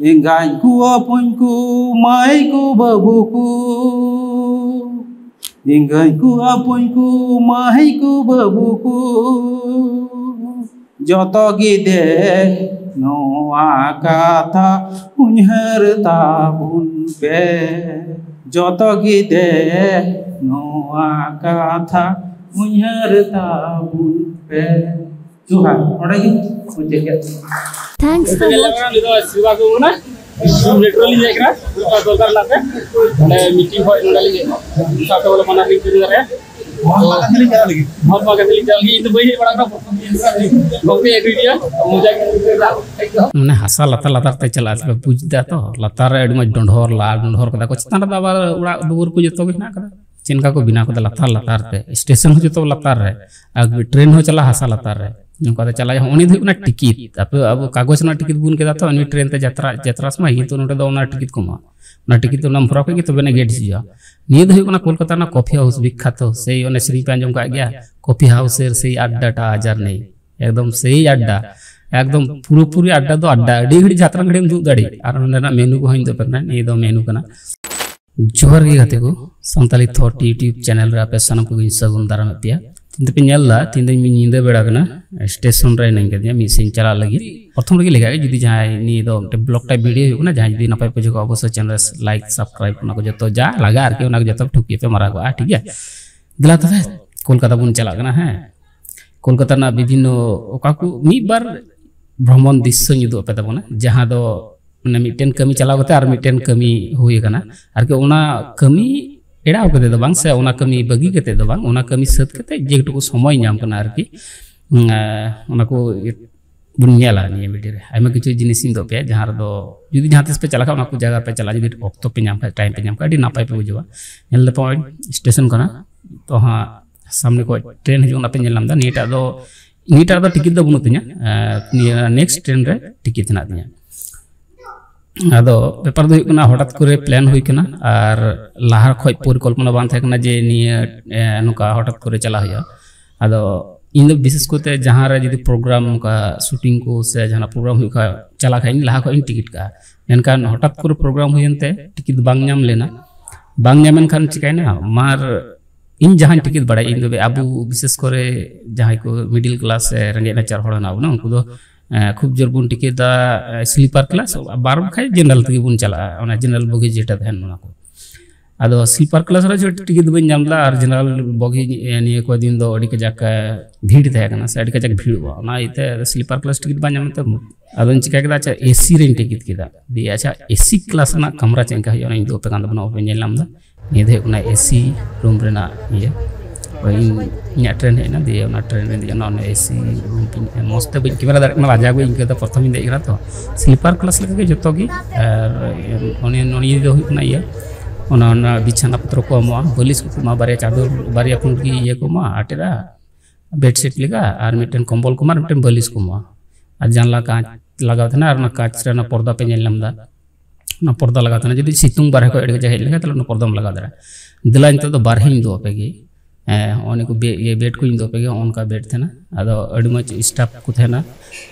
ᱮᱸᱜᱟᱧ ᱠᱚ, ᱟᱹᱯᱩᱧ ᱠᱚ, ᱢᱟᱹᱭ ᱠᱚ, ᱵᱟᱹᱵᱩ ᱠᱚ, ᱮᱸᱜᱟᱧ ᱠᱚ, ᱟᱹᱯᱩᱧ ᱠᱚ, ᱢᱟᱹᱭ ᱠᱚ, ᱵᱟᱹᱵᱩ ᱠᱚ, ᱡᱚᱛᱚ ᱜᱮ ᱫᱮ ᱱᱚᱣᱟ ᱠᱟᱛᱷᱟ ᱩᱭᱦᱟᱹᱨ ᱛᱟᱵᱚᱱ ᱯᱮ᱾ ᱡᱚᱛᱚ ᱜᱮ ᱫᱮ ᱱᱚᱣᱟ ᱠᱟᱛᱷᱟ ᱩᱭᱦᱟᱹᱨ ᱛᱟᱵᱚᱱ ᱯᱮ᱾ ᱡᱚᱦᱟᱨ, ᱱᱚᱰᱮ ᱜᱮ ᱢᱩᱪᱟᱹᱫ ᱠᱮᱫ᱾ Thanks for watching. ᱱᱤᱛᱚᱜ ᱥᱮᱵᱟ ᱠᱚ ᱢᱮᱱᱟ᱾ ᱢᱮᱴᱨᱳ ᱞᱤᱧ ᱦᱮᱡ ᱠᱟᱱᱟ, ᱫᱚᱨᱠᱟᱨ ᱨᱮᱱᱟᱜ ᱛᱮ᱾ ᱚᱸᱰᱮ ᱢᱤᱴᱤᱝ ᱦᱚᱭ ᱱᱚᱰᱮ ᱞᱤᱧ ᱦᱮᱡ ᱠᱟᱱᱟ᱾ ᱥᱟᱶᱛᱮ ᱵᱚᱞᱮ ᱵᱟᱱᱟᱨ ᱞᱤᱧ ᱠᱟᱹᱢᱤ ᱫᱟᱲᱮᱭᱟᱜᱼᱟ᱾ ᱢᱟᱦᱟᱛᱢᱟ ᱜᱟᱱᱫᱷᱤ ᱞᱤᱧ ᱪᱟᱞᱟᱜ ᱞᱟᱹᱜᱤᱫ᱾ ᱢᱟᱦᱟᱛᱢᱟ ᱜᱟᱱᱫᱷᱤ ᱞᱤᱧ ᱪᱟᱞᱟᱜ ᱞᱟᱹᱜᱤᱫ, ᱤᱧ ᱫᱚ ᱵᱟᱹᱧ ᱦᱮᱡ ᱵᱟᱲᱟ ᱟᱠᱟᱱᱟ, ᱯᱨᱚᱛᱷᱚᱢ ᱜᱮ ᱦᱮᱡ ᱠᱟᱱᱟ᱾ ᱜᱚᱢᱠᱮ ᱟᱹᱜᱩᱭᱮᱫᱮᱭᱟ, ᱢᱚᱡᱟ ᱜᱮ ᱟᱹᱭᱠᱟᱹᱣ ᱮᱫᱟ᱾ ᱢᱟᱱᱮ ᱦᱟᱥᱟ ᱞᱟᱛᱟᱨ ᱞᱟᱛᱟᱨ ᱛᱮ ᱪᱟᱞᱟᱜ ᱛᱮᱯᱮ ᱵᱩᱡᱽ ᱮᱫᱟ ᱛᱚ, ᱞᱟᱛᱟᱨ ᱨᱮ ᱟᱹᱰᱤ ᱢᱚᱡᱽ ᱰᱚᱸᱰᱷᱚᱨ ᱞᱟ, ᱰᱚᱸᱰᱷᱚᱨ ᱠᱟᱫᱟ ᱠᱚ, ᱪᱮᱛᱟᱱ ᱨᱮᱫᱚ ᱟᱵᱟᱨ ᱚᱲᱟᱜ ᱫᱩᱣᱟᱹᱨ ᱠᱚ ᱡᱚᱛᱚ ᱜᱮ ᱦᱮᱱᱟᱜ ᱠᱟᱫᱟ᱾ ᱪᱮᱫ ᱞᱮᱠᱟ ᱠᱚ ᱵᱮᱱᱟᱣ ᱠᱟᱫᱟ ᱞᱟᱛᱟᱨ ᱞᱟᱛᱟᱨ ᱛᱮ, ᱥᱴᱮᱥᱚᱱ ᱦᱚᱸ ᱡᱚᱛᱚ ᱞᱟᱛᱟᱨ ᱨᱮ, ᱟᱨ ᱴᱨᱮᱱ ᱦᱚᱸ ᱪᱟᱞᱟᱜᱼᱟ ᱦᱟᱥᱟ ᱞᱟᱛᱟᱨ ᱨᱮ᱾ ᱱᱚᱝᱠᱟ ᱛᱮ ᱪᱟᱞᱟᱜ ᱦᱩᱭᱩᱜᱼᱟ᱾ ᱩᱱᱤ ᱫᱚ ᱦᱩᱭᱩᱜ ᱠᱟᱱᱟ ᱴᱤᱠᱤᱴ᱾ ᱟᱯᱮ ᱟᱵᱚ ᱠᱟᱜᱚᱡᱽ ᱨᱮᱱᱟᱜ ᱴᱤᱠᱤᱴ ᱵᱚᱱ ᱠᱮᱫᱟ ᱛᱚ, ᱩᱱᱤ ᱴᱨᱮᱱ ᱛᱮ ᱡᱟᱛᱨᱟ, ᱡᱟᱛᱨᱟ ᱥᱚᱢᱚᱭ, ᱠᱤᱱᱛᱩ ᱱᱚᱰᱮ ᱫᱚ ᱚᱱᱟ ᱴᱤᱠᱤᱴ ᱠᱚ ᱮᱢᱚᱜᱼᱟ᱾ ᱚᱱᱟ ᱴᱤᱠᱤᱴ ᱫᱚ ᱚᱱᱟᱢ ᱵᱷᱚᱨᱟᱣ ᱠᱮᱫ ᱜᱮ, ᱛᱚᱵᱮ ᱟᱹᱱᱤᱡ ᱜᱮᱴ ᱡᱷᱤᱡᱚᱜᱼᱟ᱾ ᱱᱤᱭᱟᱹ ᱫᱚ ᱦᱩᱭᱩᱜ ᱠᱟᱱᱟ ᱠᱳᱞᱠᱟᱛᱟ ᱨᱮᱱᱟᱜ ᱠᱚᱯᱷᱤ ᱦᱟᱣᱩᱥ, ᱵᱤᱠᱠᱷᱟᱛᱚ, ᱥᱮᱭ ᱚᱱᱮ ᱥᱮᱨᱮᱧ ᱯᱮ ᱟᱸᱡᱚᱢ ᱠᱟᱜ ᱜᱮᱭᱟ, ᱠᱚᱯᱷᱤ ᱦᱟᱣᱩᱥ ᱮᱨ ᱥᱮᱭ ᱟᱰᱰᱟ ᱴᱟ ᱟᱡᱟᱨ ᱱᱮᱭ, ᱮᱠᱫᱚᱢ ᱥᱮᱭ ᱟᱰᱰᱟ, ᱮᱠᱫᱚᱢ ᱯᱩᱨᱟᱹᱯᱩᱨᱤ ᱟᱰᱰᱟ ᱫᱚ ᱟᱰᱰᱟ, ᱟᱹᱰᱤ ᱜᱷᱟᱹᱲᱤᱡ ᱡᱟᱛᱨᱟ ᱜᱷᱟᱹᱲᱤᱡ ᱮᱢ ᱫᱩᱲᱩᱵ ᱫᱟᱲᱮᱭᱟᱜᱼᱟ᱾ ᱟᱨ ᱚᱸᱰᱮᱱᱟᱜ ᱢᱮᱱᱩ ᱠᱚᱦᱚᱸ ᱤᱧ ᱫᱚ ᱯᱮ ᱢᱮᱱᱟ, ᱱᱤᱭᱟᱹ ᱫᱚ ᱢᱮᱱᱩ ᱠᱟᱱᱟ᱾ ᱡᱚᱦᱟᱨ ᱜᱮ ᱜᱟᱛᱮ ᱠᱚ, ᱥᱟᱱᱛᱟᱞᱤ ᱛᱷᱚᱴ YouTube ᱪᱮᱱᱮᱞ ᱨᱮ ᱟᱯᱮ ᱥᱟᱱᱟᱢ ᱠᱚᱜᱮᱧ ᱥᱟᱹᱜᱩᱱ ᱫᱟᱨᱟᱢᱮᱫ ᱯᱮᱭᱟ᱾ ᱱᱤᱛᱚᱜ ᱯᱮ ᱧᱮᱞ ᱮᱫᱟ, ᱛᱮᱦᱮᱧ ᱫᱚ ᱢᱤᱫ ᱧᱤᱫᱟᱹ ᱵᱮᱲᱟ ᱠᱟᱱᱟ, ᱥᱴᱮᱥᱚᱱ ᱨᱮ ᱦᱤᱱᱟᱹᱧ ᱠᱟᱫᱤᱧᱟ ᱢᱤᱫ ᱥᱮᱫ ᱤᱧ ᱪᱟᱞᱟᱜ ᱞᱟᱹᱜᱤᱫ᱾ ᱯᱨᱚᱛᱷᱚᱢ ᱨᱮᱜᱮ ᱞᱮᱠᱟ ᱜᱮ, ᱡᱩᱫᱤ ᱡᱟᱦᱟᱸᱭ ᱱᱤᱭᱟᱹ ᱫᱚ ᱢᱤᱫᱴᱮᱱ ᱵᱞᱚᱜ ᱴᱟᱭᱤᱯ ᱵᱷᱤᱰᱤᱭᱳ ᱦᱩᱭᱩᱜ ᱠᱟᱱᱟ, ᱡᱟᱦᱟᱸᱭ ᱡᱩᱫᱤ ᱱᱟᱯᱟᱭ ᱯᱮ ᱵᱩᱡᱷᱟᱹᱣ ᱠᱷᱟᱱ ᱚᱵᱚᱥᱥᱳᱭ ᱪᱮᱱᱮᱞ ᱞᱟᱭᱤᱠ ᱥᱟᱵᱥᱠᱨᱟᱭᱤᱵ ᱚᱱᱟ ᱠᱚ ᱡᱚᱛᱚ ᱡᱟ ᱞᱟᱜᱟᱜᱼᱟ ᱟᱨᱠᱤ, ᱚᱱᱟ ᱠᱚ ᱡᱚᱛᱚ ᱴᱷᱩᱠ ᱜᱮᱯᱮ ᱢᱟᱨᱟᱣ ᱠᱟᱜᱼᱟ, ᱴᱷᱤᱠ ᱜᱮᱭᱟ? ᱫᱮᱞᱟ ᱛᱚᱵᱮ ᱠᱳᱞᱠᱟᱛᱟ ᱵᱚᱱ ᱪᱟᱞᱟᱜ ᱠᱟᱱᱟ᱾ ᱦᱮᱸ, ᱠᱳᱞᱠᱟᱛᱟ ᱨᱮᱱᱟᱜ ᱵᱤᱵᱷᱤᱱᱱᱚ ᱚᱠᱟ ᱠᱚ ᱢᱤᱫ ᱵᱟᱨ ᱵᱷᱨᱚᱢᱚᱱ ᱫᱨᱤᱥᱥᱚᱧ ᱩᱫᱩᱜ ᱟᱯᱮ ᱛᱟᱵᱚᱱᱟ, ᱡᱟᱦᱟᱸ ᱫᱚ ᱢᱟᱱᱮ ᱢᱤᱫᱴᱮᱱ ᱠᱟᱹᱢᱤ ᱪᱟᱞᱟᱣ ᱠᱟᱛᱮ ᱟᱨ ᱢᱤᱫᱴᱮᱱ ᱠᱟᱹᱢᱤ ᱦᱩᱭ ᱟᱠᱟᱱᱟ ᱟᱨᱠᱤ᱾ ᱚᱱᱟ ᱠᱟᱹᱢᱤ ᱮᱲᱟᱣ ᱠᱟᱛᱮ ᱫᱚ ᱵᱟᱝ, ᱥᱮ ᱚᱱᱟ ᱠᱟᱹᱢᱤ ᱵᱟᱹᱜᱤ ᱠᱟᱛᱮ ᱫᱚ ᱵᱟᱝ, ᱚᱱᱟ ᱠᱟᱹᱢᱤ ᱥᱟᱹᱛ ᱠᱟᱛᱮ ᱡᱮᱴᱩᱠᱩ ᱥᱚᱢᱚᱭ ᱧᱟᱢ ᱠᱟᱱᱟ ᱟᱨᱠᱤ, ᱩᱸ, ᱟᱸ, ᱚᱱᱟ ᱠᱚ ᱵᱚᱱ ᱧᱮᱞᱟ ᱱᱤᱭᱟᱹ ᱵᱷᱤᱰᱤᱭᱳ ᱨᱮ᱾ ᱟᱭᱢᱟ ᱠᱤᱪᱷᱩ ᱡᱤᱱᱤᱥ ᱤᱧ ᱫᱚ ᱯᱮ, ᱡᱟᱦᱟᱸ ᱨᱮᱫᱚ ᱡᱩᱫᱤ ᱡᱟᱦᱟᱸ ᱛᱤᱥ ᱯᱮ ᱪᱟᱞᱟᱜ ᱠᱷᱟᱱ, ᱚᱱᱟ ᱠᱚ ᱡᱟᱭᱜᱟ ᱯᱮ ᱪᱟᱞᱟᱜᱼᱟ, ᱡᱩᱫᱤ ᱚᱠᱛᱚ ᱯᱮ ᱧᱟᱢ ᱠᱷᱟᱱ, ᱴᱟᱭᱤᱢ ᱯᱮ ᱧᱟᱢ ᱠᱷᱟᱱ, ᱟᱹᱰᱤ ᱱᱟᱯᱟᱭ ᱯᱮ ᱵᱩᱡᱷᱟᱹᱣᱟ᱾ ᱧᱮᱞ ᱫᱟᱯᱮ ᱱᱚᱜᱼᱚᱭ ᱥᱴᱮᱥᱚᱱ ᱠᱟᱱᱟ, ᱛᱚ ᱦᱟᱸᱜ ᱥᱟᱢᱱᱮ ᱠᱷᱚᱱ ᱴᱨᱮᱱ ᱦᱤᱡᱩᱜ ᱠᱟᱱᱟ ᱯᱮ ᱧᱮᱞ ᱧᱟᱢ ᱮᱫᱟ᱾ ᱱᱤᱭᱟᱹᱴᱟᱜ ᱫᱚ, ᱱᱤᱭᱟᱹᱴᱟᱜ ᱫᱚ ᱴᱤᱠᱤᱴ ᱫᱚ ᱵᱟᱹᱱᱩᱜ ᱛᱤᱧᱟ, ᱟᱨ ᱱᱤᱭᱟᱹ ᱱᱮᱠᱥᱴ ᱴᱨᱮᱱ ᱨᱮ ᱴᱤᱠᱤᱴ ᱦᱮᱱᱟᱜ ᱛᱤᱧᱟ᱾ ᱟᱫᱚ ᱵᱮᱯᱟᱨ ᱫᱚ ᱦᱩᱭᱩᱜ ᱠᱟᱱᱟ, ᱦᱚᱴᱟᱛ ᱠᱚᱨᱮ ᱯᱞᱮᱱ ᱦᱩᱭ ᱠᱟᱱᱟ, ᱟᱨ ᱞᱟᱦᱟ ᱠᱷᱚᱡ ᱯᱚᱨᱤᱠᱚᱞᱯᱚᱱᱟ ᱵᱟᱝ ᱛᱟᱦᱮᱸ ᱠᱟᱱᱟ ᱡᱮ ᱱᱤᱭᱟᱹ, ᱮ, ᱱᱚᱝᱠᱟ ᱦᱚᱴᱟᱛ ᱠᱚᱨᱮ ᱪᱟᱞᱟᱜ ᱦᱩᱭᱩᱜᱼᱟ᱾ ᱟᱫᱚ ᱤᱧ ᱫᱚ ᱵᱤᱥᱮᱥ ᱠᱚᱨᱛᱮ ᱡᱟᱦᱟᱸ ᱨᱮ ᱡᱩᱫᱤ ᱯᱨᱳᱜᱨᱟᱢ, ᱚᱱᱠᱟ ᱥᱩᱴᱤᱝ ᱠᱚ ᱥᱮ ᱡᱟᱦᱟᱱᱟᱜ ᱯᱨᱳᱜᱨᱟᱢ ᱦᱩᱭᱩᱜ ᱠᱷᱟᱡ, ᱪᱟᱞᱟᱜ ᱠᱷᱟᱡ ᱤᱧ ᱞᱟᱦᱟ ᱠᱷᱚᱡ ᱤᱧ ᱴᱤᱠᱤᱴ ᱠᱟᱜᱼᱟ᱾ ᱢᱮᱱᱠᱷᱟᱱ ᱦᱚᱴᱟᱛ ᱠᱚᱨᱮ ᱯᱨᱳᱜᱨᱟᱢ ᱦᱩᱭᱮᱱ ᱛᱮ ᱴᱤᱠᱤᱴ ᱵᱟᱝ ᱧᱟᱢ ᱞᱮᱱᱟ᱾ ᱵᱟᱝ ᱧᱟᱢᱮᱱ ᱠᱷᱟᱱ ᱪᱤᱠᱟᱹᱭᱮᱱᱟ? ᱢᱟᱨ ᱤᱧ ᱡᱟᱦᱟᱸᱧ ᱴᱤᱠᱤᱴ ᱵᱟᱲᱟᱭᱟ, ᱤᱧ ᱫᱚ ᱟᱵᱚ ᱵᱤᱥᱮᱥ ᱠᱚᱨᱮ ᱡᱟᱦᱟᱸᱭ ᱠᱚ ᱢᱤᱰᱤᱞ ᱠᱞᱟᱥ ᱥᱮ ᱨᱮᱸᱜᱮᱡ ᱱᱟᱪᱟᱨ ᱦᱚᱲ ᱦᱮᱱᱟᱜ ᱵᱚᱱᱟ, ᱩᱱᱠᱩ ᱫᱚ, ᱮᱸ, ᱠᱷᱩᱵ ᱡᱳᱨ ᱵᱚᱱ ᱴᱤᱠᱤᱴ ᱫᱟ, ᱮᱸ, ᱥᱞᱤᱯᱟᱨ ᱠᱞᱟᱥ, ᱵᱟᱨ ᱵᱟᱠᱷᱟᱡ ᱡᱮᱱᱟᱨᱟᱞ ᱛᱮᱜᱮ ᱵᱚᱱ ᱪᱟᱞᱟᱜᱼᱟ, ᱚᱱᱟ ᱡᱮᱱᱟᱨᱟᱞ ᱵᱚᱜᱤ ᱡᱮᱴᱟ ᱛᱟᱦᱮᱱ ᱚᱱᱟ ᱠᱚ᱾ ᱟᱫᱚ ᱥᱞᱤᱯᱟᱨ ᱠᱞᱟᱥ ᱨᱮ ᱪᱮᱫ ᱴᱤᱠᱤᱴ ᱫᱚ ᱵᱟᱹᱧ ᱧᱟᱢ ᱞᱮᱫᱟ, ᱟᱨ ᱡᱮᱱᱟᱨᱟᱞ ᱵᱚᱜᱤ, ᱮᱸ, ᱱᱤᱭᱟᱹ ᱠᱚ ᱫᱤᱱ ᱫᱚ ᱟᱹᱰᱤ ᱠᱟᱡᱟᱠ, ᱮᱸ, ᱵᱷᱤᱲ ᱛᱟᱦᱮᱸ ᱠᱟᱱᱟ ᱥᱮ ᱟᱹᱰᱤ ᱠᱟᱡᱟᱠ ᱵᱷᱤᱲᱚᱜᱼᱟ, ᱚᱱᱟ ᱤᱭᱟᱹᱛᱮ ᱥᱞᱤᱯᱟᱨ ᱠᱞᱟᱥ ᱴᱤᱠᱤᱴ ᱵᱟᱝ ᱧᱟᱢ ᱛᱮ ᱟᱫᱚᱧ ᱪᱤᱠᱟ ᱠᱮᱫᱟ, ᱟᱪᱪᱷᱟ, ᱮᱥᱤ ᱨᱮᱧ ᱴᱤᱠᱤᱴ ᱠᱮᱫᱟ᱾ ᱫᱤᱭᱮ, ᱟᱪᱪᱷᱟ, ᱮᱥᱤ ᱠᱞᱟᱥ ᱨᱮᱱᱟᱜ ᱠᱟᱢᱨᱟ ᱪᱮᱫ ᱞᱮᱠᱟ ᱦᱩᱭᱩᱜᱼᱟ, ᱚᱱᱟ ᱤᱧ ᱫᱚ ᱟᱯᱮ ᱠᱟᱱ ᱫᱚ ᱵᱟᱹᱧ ᱧᱮᱞ ᱧᱟᱢ ᱮᱫᱟ᱾ ᱱᱤᱭᱟᱹ ᱫᱚ ᱦᱩᱭᱩᱜ ᱠᱟᱱᱟ ᱮᱥᱤ ᱨᱩᱢ ᱨᱮᱱᱟᱜ ᱤᱭᱟᱹ᱾ ᱦᱳᱭ, ᱤᱧ, ᱤᱧᱟᱹᱜ ᱴᱨᱮᱱ ᱦᱮᱡ ᱮᱱᱟ, ᱫᱤᱭᱮ ᱚᱱᱟ ᱴᱨᱮᱱ ᱨᱮ ᱫᱮᱡ ᱮᱱᱟ, ᱚᱱᱟ ᱮᱥᱤ ᱨᱩᱢ ᱛᱤᱧ, ᱢᱚᱡᱽ ᱛᱮ ᱵᱟᱹᱧ ᱠᱮᱢᱮᱨᱟ ᱫᱟᱲᱮᱭᱟᱜ ᱠᱟᱱᱟ, ᱞᱟᱡᱟᱣ ᱜᱮ ᱤᱧ ᱟᱹᱭᱠᱟᱹᱣ ᱮᱫᱟ, ᱯᱨᱚᱛᱷᱚᱢ ᱤᱧ ᱫᱮᱡ ᱠᱟᱱᱟ ᱛᱚ᱾ ᱥᱞᱤᱯᱟᱨ ᱠᱞᱟᱥ ᱞᱮᱠᱟ ᱜᱮ ᱡᱚᱛᱚ ᱜᱮ᱾ ᱟᱨ ᱚᱱᱮ, ᱱᱚᱱᱤᱭᱟᱹ ᱫᱚ ᱦᱩᱭᱩᱜ ᱠᱟᱱᱟ ᱤᱭᱟᱹ, ᱚᱱᱟ, ᱚᱱᱟ ᱵᱤᱪᱷᱟᱱᱟ ᱯᱚᱛᱨᱚ ᱠᱚ ᱮᱢᱚᱜᱼᱟ, ᱵᱟᱹᱞᱤᱥ ᱠᱚ ᱮᱢᱚᱜᱼᱟ, ᱵᱟᱨᱭᱟ ᱪᱟᱫᱚᱨ, ᱵᱟᱨᱭᱟ ᱯᱩᱸᱰ ᱜᱮ ᱤᱭᱟᱹ ᱠᱚ ᱮᱢᱚᱜᱼᱟ, ᱟᱴᱮᱫᱟ, ᱵᱮᱰᱥᱤᱴ ᱞᱮᱠᱟ, ᱟᱨ ᱢᱤᱫᱴᱮᱱ ᱠᱚᱢᱵᱚᱞ ᱠᱚ ᱮᱢᱟ, ᱟᱨ ᱢᱤᱫᱴᱮᱱ ᱵᱟᱹᱞᱤᱥ ᱠᱚ ᱮᱢᱚᱜᱼᱟ᱾ ᱟᱨ ᱡᱟᱱᱞᱟ ᱠᱟᱸᱪ ᱞᱟᱜᱟᱣ ᱛᱟᱦᱮᱱᱟ, ᱟᱨ ᱚᱱᱟ ᱠᱟᱸᱪ ᱨᱮ ᱚᱱᱟ ᱯᱚᱨᱫᱟ ᱯᱮ ᱧᱮᱞ ᱧᱟᱢ ᱮᱫᱟ, ᱚᱱᱟ ᱯᱚᱨᱫᱟ ᱞᱟᱜᱟᱣ ᱛᱟᱦᱮᱱᱟ᱾ ᱡᱩᱫᱤ ᱥᱤᱛᱩᱝ ᱵᱟᱨᱦᱮ ᱠᱷᱚᱡ ᱟᱹᱰᱤ ᱠᱟᱡᱟᱠ ᱦᱮᱡ ᱞᱮᱱᱠᱷᱟᱱ, ᱛᱟᱦᱞᱮ ᱚᱱᱟ ᱯᱚᱨᱫᱟᱢ ᱞᱟᱜᱟᱣ ᱫᱟᱲᱮᱭᱟᱜᱼᱟ᱾ ᱫᱮᱞᱟ, ᱱᱤᱛᱚᱜ ᱫᱚ ᱵᱟᱨᱦᱮᱧ ᱩᱫᱩᱜ ᱟᱯᱮ ᱜᱮ᱾ ᱦᱮᱸ, ᱦᱚᱸᱜᱼᱚ ᱱᱤᱭᱟᱹ ᱠᱚ ᱵᱮ-, ᱤᱭᱟᱹ ᱵᱮᱰ ᱠᱚᱧ ᱩᱫᱩᱜ ᱟᱯᱮ ᱜᱮ, ᱦᱚᱸᱜᱼᱚ ᱱᱚᱝᱠᱟ ᱵᱮᱰ ᱛᱟᱦᱮᱱᱟ᱾ ᱟᱫᱚ ᱟᱹᱰᱤ ᱢᱚᱡᱽ ᱥᱴᱟᱯ ᱠᱚ ᱛᱟᱦᱮᱱᱟ,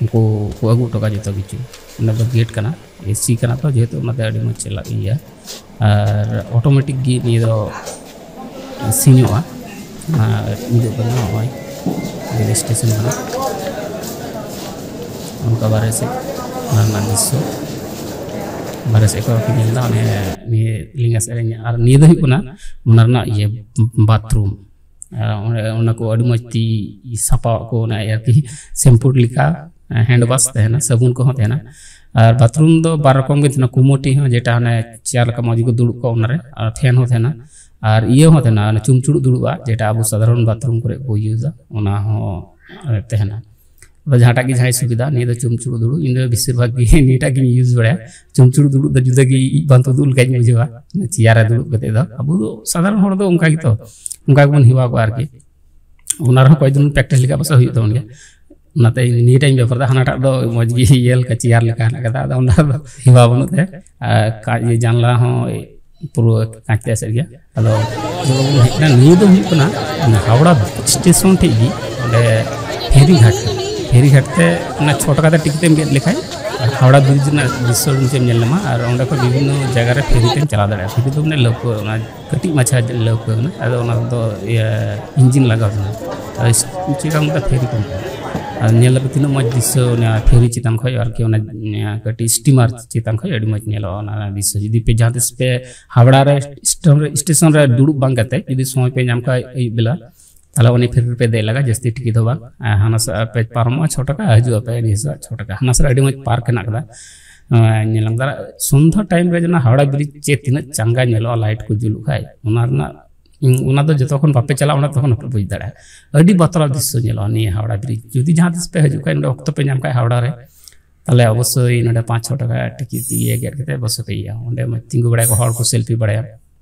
ᱩᱱᱠᱩ ᱠᱚ ᱟᱹᱜᱩ ᱦᱚᱴᱚ ᱠᱟᱜᱼᱟ ᱡᱚᱛᱚ ᱠᱤᱪᱷᱩ᱾ ᱚᱱᱟ ᱫᱚ ᱜᱮᱴ ᱠᱟᱱᱟ, ᱮᱥᱤ ᱠᱟᱱᱟ ᱛᱚ, ᱡᱮᱦᱮᱛᱩ ᱚᱱᱟᱛᱮ ᱟᱹᱰᱤ ᱢᱚᱡᱽ ᱪᱟᱞᱟᱜ ᱤᱭᱟᱹ᱾ ᱟᱨ ᱚᱴᱳᱢᱮᱴᱤᱠ ᱜᱮ ᱱᱤᱭᱟᱹ ᱫᱚ ᱥᱤᱧᱚᱜᱼᱟ᱾ ᱟᱨ ᱩᱫᱩᱜ ᱠᱟᱱᱟ ᱱᱚᱜᱼᱚᱭ ᱨᱮᱞ ᱥᱴᱮᱥᱚᱱ ᱠᱟᱱᱟ᱾ ᱚᱱᱠᱟ ᱵᱟᱨᱦᱮ ᱥᱮᱫ ᱚᱱᱟ ᱨᱮᱱᱟᱜ ᱫᱨᱤᱥᱥᱚ, ᱵᱟᱨᱦᱮ ᱥᱮᱫ ᱠᱷᱚᱱ ᱯᱮ ᱧᱮᱞ ᱮᱫᱟ ᱚᱱᱮ ᱱᱤᱭᱟᱹ ᱞᱮᱸᱜᱟ ᱥᱮᱫ ᱨᱮ᱾ ᱟᱨ ᱱᱤᱭᱟᱹ ᱫᱚ ᱦᱩᱭᱩᱜ ᱠᱟᱱᱟ ᱚᱱᱟ ᱨᱮᱱᱟᱜ ᱤᱭᱟᱹ ᱵᱟᱛᱷᱨᱩᱢ᱾ ᱟᱨ ᱚᱸᱰᱮ ᱚᱱᱟ ᱠᱚ ᱟᱹᱰᱤ ᱢᱚᱡᱽ ᱛᱤ ᱥᱟᱯᱷᱟᱣᱟᱜ ᱠᱚ, ᱚᱱᱟ ᱟᱨᱠᱤ ᱥᱮᱢᱯᱩ ᱞᱮᱠᱟ ᱦᱮᱱᱰ ᱣᱟᱥ ᱛᱟᱦᱮᱱᱟ, ᱥᱟᱵᱚᱱ ᱠᱚᱦᱚᱸ ᱛᱟᱦᱮᱱᱟ᱾ ᱟᱨ ᱵᱟᱛᱷᱨᱩᱢ ᱫᱚ ᱵᱟᱨ ᱨᱚᱠᱚᱢ ᱜᱮ ᱛᱟᱦᱮᱱᱟ, ᱠᱩᱢᱳᱴᱤ ᱦᱚᱸ, ᱡᱮᱴᱟ ᱦᱟᱱᱮ ᱪᱮᱭᱟᱨ ᱞᱮᱠᱟ ᱢᱚᱡᱽ ᱜᱮᱠᱚ ᱫᱩᱲᱩᱵ ᱠᱚᱜᱼᱟ ᱚᱱᱟᱨᱮ, ᱟᱨ ᱯᱷᱮᱱ ᱦᱚᱸ ᱛᱟᱦᱮᱱᱟ᱾ ᱟᱨ ᱤᱭᱟᱹ ᱦᱚᱸ ᱛᱟᱦᱮᱱᱟ, ᱚᱱᱟ ᱪᱩᱢᱪᱩᱲᱩᱜ ᱫᱩᱲᱩᱵᱼᱟ, ᱡᱮᱴᱟ ᱟᱵᱚ ᱥᱟᱫᱷᱟᱨᱚᱱ ᱵᱟᱛᱷᱨᱩᱢ ᱠᱚᱨᱮ ᱠᱚ ᱤᱭᱩᱡᱟ, ᱚᱱᱟ ᱦᱚᱸ ᱛᱟᱦᱮᱱᱟ᱾ ᱟᱫᱚ ᱡᱟᱦᱟᱸᱴᱟᱜ ᱜᱮ ᱡᱟᱦᱟᱸᱭ ᱥᱩᱵᱤᱫᱷᱟ, ᱱᱤᱭᱟᱹ ᱫᱚ ᱪᱩᱢᱪᱩᱲᱩᱜ ᱫᱩᱲᱩᱵ, ᱤᱧ ᱫᱚ ᱵᱮᱥᱤᱨ ᱵᱷᱟᱜᱽ ᱜᱮ ᱱᱤᱭᱟᱹᱴᱟᱜ ᱜᱤᱧ ᱤᱭᱩᱡᱽ ᱵᱟᱲᱟᱭᱟ᱾ ᱪᱩᱢᱪᱩᱲᱩᱜ ᱫᱩᱲᱩᱵ ᱫᱚ ᱡᱩᱫᱟᱹ ᱜᱮ ᱤᱡ ᱵᱟᱝ ᱛᱩᱫᱩᱜ ᱞᱮᱠᱟᱧ ᱵᱩᱡᱷᱟᱹᱣᱟ, ᱪᱮᱭᱟᱨ ᱨᱮ ᱫᱩᱲᱩᱵ ᱠᱟᱛᱮ ᱫᱚ᱾ ᱟᱵᱚ ᱫᱚ ᱥᱟᱫᱷᱟᱨᱚᱱ ᱦᱚᱲ ᱫᱚ ᱚᱱᱠᱟ ᱜᱮᱛᱚ, ᱚᱱᱠᱟ ᱜᱮᱵᱚᱱ ᱦᱮᱣᱟ ᱠᱚᱜᱼᱟ ᱟᱨᱠᱤ᱾ ᱚᱱᱟ ᱨᱮᱦᱚᱸ ᱠᱚᱭᱮᱠ ᱫᱤᱱ ᱯᱨᱮᱠᱴᱤᱥ ᱞᱮᱠᱷᱟᱡ ᱯᱟᱥᱮᱡ ᱦᱩᱭᱩᱜ ᱛᱟᱵᱚᱱ ᱜᱮᱭᱟ᱾ ᱚᱱᱟᱛᱮ ᱤᱧ ᱱᱤᱭᱟᱹᱴᱟᱧ ᱵᱮᱵᱚᱦᱟᱨᱫᱟ, ᱦᱟᱱᱟᱴᱟᱜ ᱫᱚ ᱢᱚᱡᱽ ᱜᱮ ᱤᱭᱟᱹ ᱞᱮᱠᱟ ᱪᱮᱭᱟᱨ ᱞᱮᱠᱟ ᱦᱮᱱᱟᱜ ᱠᱟᱫᱟ, ᱟᱫᱚ ᱚᱱᱟ ᱫᱚ ᱦᱮᱣᱟ ᱵᱟᱹᱱᱩᱜ ᱛᱮ᱾ ᱟᱨ ᱠᱟᱸᱪ, ᱤᱭᱟᱹ, ᱡᱟᱱᱞᱟ ᱦᱚᱸ ᱯᱩᱨᱟᱹ ᱠᱟᱸᱪ ᱛᱮ ᱮᱥᱮᱫ ᱜᱮᱭᱟ᱾ ᱟᱫᱚ ᱱᱤᱭᱟᱹ ᱫᱚ ᱦᱩᱭᱩᱜ ᱠᱟᱱᱟ ᱦᱟᱣᱲᱟ ᱥᱴᱮᱥᱚᱱ ᱴᱷᱮᱡ ᱜᱮ, ᱚᱸᱰᱮ ᱯᱷᱮᱨᱤ ᱜᱷᱟᱴ ᱠᱟᱱᱟ᱾ ᱯᱷᱮᱨᱤ ᱜᱷᱟᱴ ᱛᱮ ᱚᱱᱟ ᱪᱷᱚ ᱴᱟᱠᱟ ᱛᱮ ᱴᱤᱠᱤᱴ ᱮᱢ ᱜᱮᱫ ᱞᱮᱠᱷᱟᱡ ᱦᱟᱣᱲᱟ ᱵᱨᱤᱡᱽ ᱨᱮᱱᱟᱜ ᱫᱨᱤᱥᱥᱚ ᱮᱢ ᱧᱮᱞ ᱧᱟᱢᱟ᱾ ᱟᱨ ᱚᱸᱰᱮ ᱠᱷᱚᱱ ᱵᱤᱵᱷᱤᱱᱱᱚ ᱡᱟᱭᱜᱟ ᱨᱮ ᱯᱷᱮᱨᱤ ᱛᱮᱢ ᱪᱟᱞᱟᱣ ᱫᱟᱲᱮᱭᱟᱜᱼᱟ᱾ ᱯᱷᱮᱨᱤ ᱫᱚ ᱢᱟᱱᱮ ᱞᱟᱹᱣᱠᱟᱹ, ᱚᱱᱟ ᱠᱟᱹᱴᱤᱡ ᱢᱟᱪᱷᱟ ᱞᱟᱹᱣᱠᱟᱹ ᱠᱟᱱᱟ, ᱟᱫᱚ ᱚᱱᱟ ᱫᱚ ᱤᱭᱟᱹ ᱤᱧᱡᱤᱱ ᱞᱟᱜᱟᱣ ᱠᱟᱱᱟ᱾ ᱟᱫᱚ ᱪᱮᱫ ᱞᱮᱠᱟ ᱢᱮᱛᱟᱜᱼᱟ, ᱯᱷᱮᱨᱤ ᱠᱚ ᱢᱮᱛᱟᱜᱼᱟ᱾ ᱟᱨ ᱧᱮᱞ ᱫᱟᱯᱮ ᱛᱤᱱᱟᱹᱜ ᱢᱚᱡᱽ ᱫᱨᱤᱥᱥᱚ ᱚᱱᱟ ᱯᱷᱮᱨᱤ ᱪᱮᱛᱟᱱ ᱠᱷᱚᱡ ᱟᱨᱠᱤ, ᱚᱱᱟ ᱠᱟᱹᱴᱤᱡ ᱥᱴᱤᱢᱟᱨ ᱪᱮᱛᱟᱱ ᱠᱷᱚᱡ ᱟᱹᱰᱤ ᱢᱚᱡᱽ ᱧᱮᱞᱚᱜᱼᱟ ᱚᱱᱟ ᱫᱨᱤᱥᱥᱚ᱾ ᱡᱩᱫᱤ ᱯᱮ ᱡᱟᱦᱟᱸ ᱛᱤᱥ ᱯᱮ ᱦᱟᱣᱲᱟ ᱨᱮ ᱥᱴᱮᱥᱚᱱ ᱨᱮ, ᱥᱴᱮᱥᱚᱱ ᱨᱮ ᱫᱩᱲᱩᱵ ᱵᱟᱝ ᱠᱟᱛᱮ ᱡᱩᱫᱤ ᱥᱚᱢᱚᱭ ᱯᱮ ᱧᱟᱢ ᱠᱷᱟᱡ ᱟᱹᱭᱩᱵ ᱵᱮᱞᱟ, ᱛᱟᱦᱚᱞᱮ ᱩᱱᱤ ᱯᱷᱮᱨᱤ ᱨᱮᱯᱮ ᱫᱮᱡ ᱞᱟᱜᱟ, ᱡᱟᱹᱥᱛᱤ ᱴᱤᱠᱤᱴ ᱫᱚ ᱵᱟᱝ᱾ ᱟᱨ ᱦᱟᱱᱟ ᱥᱮᱫ ᱯᱮ ᱯᱟᱨᱚᱢᱚᱜᱼᱟ ᱪᱷᱚ ᱴᱟᱠᱟ, ᱦᱤᱡᱩᱜ ᱟᱯᱮ ᱱᱤᱭᱟᱹ ᱥᱮᱫ ᱪᱷᱚ ᱴᱟᱠᱟ᱾ ᱦᱟᱱᱟ ᱥᱮᱫ ᱨᱮ ᱟᱹᱰᱤ ᱢᱚᱡᱽ ᱯᱟᱨᱠ ᱦᱮᱱᱟᱜ ᱠᱟᱫᱟ᱾ ᱟᱨ ᱧᱮᱞ ᱞᱟᱝ ᱫᱟᱨᱟ ᱥᱚᱱᱫᱷᱟ ᱴᱟᱭᱤᱢ ᱨᱮ ᱡᱮᱱᱚ ᱦᱟᱣᱲᱟ ᱵᱨᱤᱡᱽ ᱪᱮ ᱛᱤᱱᱟᱹᱜ ᱪᱟᱸᱜᱟ ᱧᱮᱞᱚᱜᱼᱟ ᱞᱟᱭᱤᱴ ᱠᱚ ᱡᱩᱞᱩᱜ ᱠᱷᱟᱡ, ᱚᱱᱟ ᱨᱮᱱᱟᱜ, ᱚᱱᱟ ᱫᱚ ᱡᱚᱛᱚ ᱠᱷᱚᱱ ᱵᱟᱯᱮ ᱪᱟᱞᱟᱜᱼᱟ ᱚᱱᱟ ᱛᱚᱠᱷᱚᱱ ᱵᱟᱯᱮ ᱵᱩᱡᱽ ᱫᱟᱲᱮᱭᱟᱜᱼᱟ᱾ ᱟᱹᱰᱤ ᱵᱟᱛᱨᱟᱣ ᱫᱨᱤᱥᱥᱚ ᱧᱮᱞᱚᱜᱼᱟ ᱱᱤᱭᱟᱹ ᱦᱟᱣᱲᱟ ᱵᱨᱤᱡᱽ᱾ ᱡᱩᱫᱤ ᱡᱟᱦᱟᱸ ᱛᱤᱥ ᱯᱮ ᱦᱤᱡᱩᱜ ᱠᱷᱟᱡ, ᱱᱚᱰᱮ ᱚᱠᱛᱚ ᱯᱮ ᱧᱟᱢ ᱠᱷᱟᱡ ᱦᱟᱣᱲᱟ ᱨᱮ, ᱛᱟᱦᱚᱞᱮ ᱚᱵᱚᱥᱥᱳᱭ ᱱᱚᱰᱮ ᱯᱟᱸᱪ ᱪᱷᱚ ᱴᱟᱠᱟ ᱴᱤᱠᱤᱴ ᱤᱭᱟᱹ ᱜᱮᱫ ᱠᱟᱛᱮ ᱵᱚᱥᱮ ᱯᱮ ᱤᱭᱟᱹ, ᱚᱸᱰᱮ ᱢᱟ ᱛᱤᱸᱜᱩ ᱵᱟᱲᱟᱭᱟᱠᱚ, ᱦᱚᱲ ᱠᱚ ᱥᱮᱞᱯᱷᱤ ᱵᱟᱲᱟᱭᱟ᱾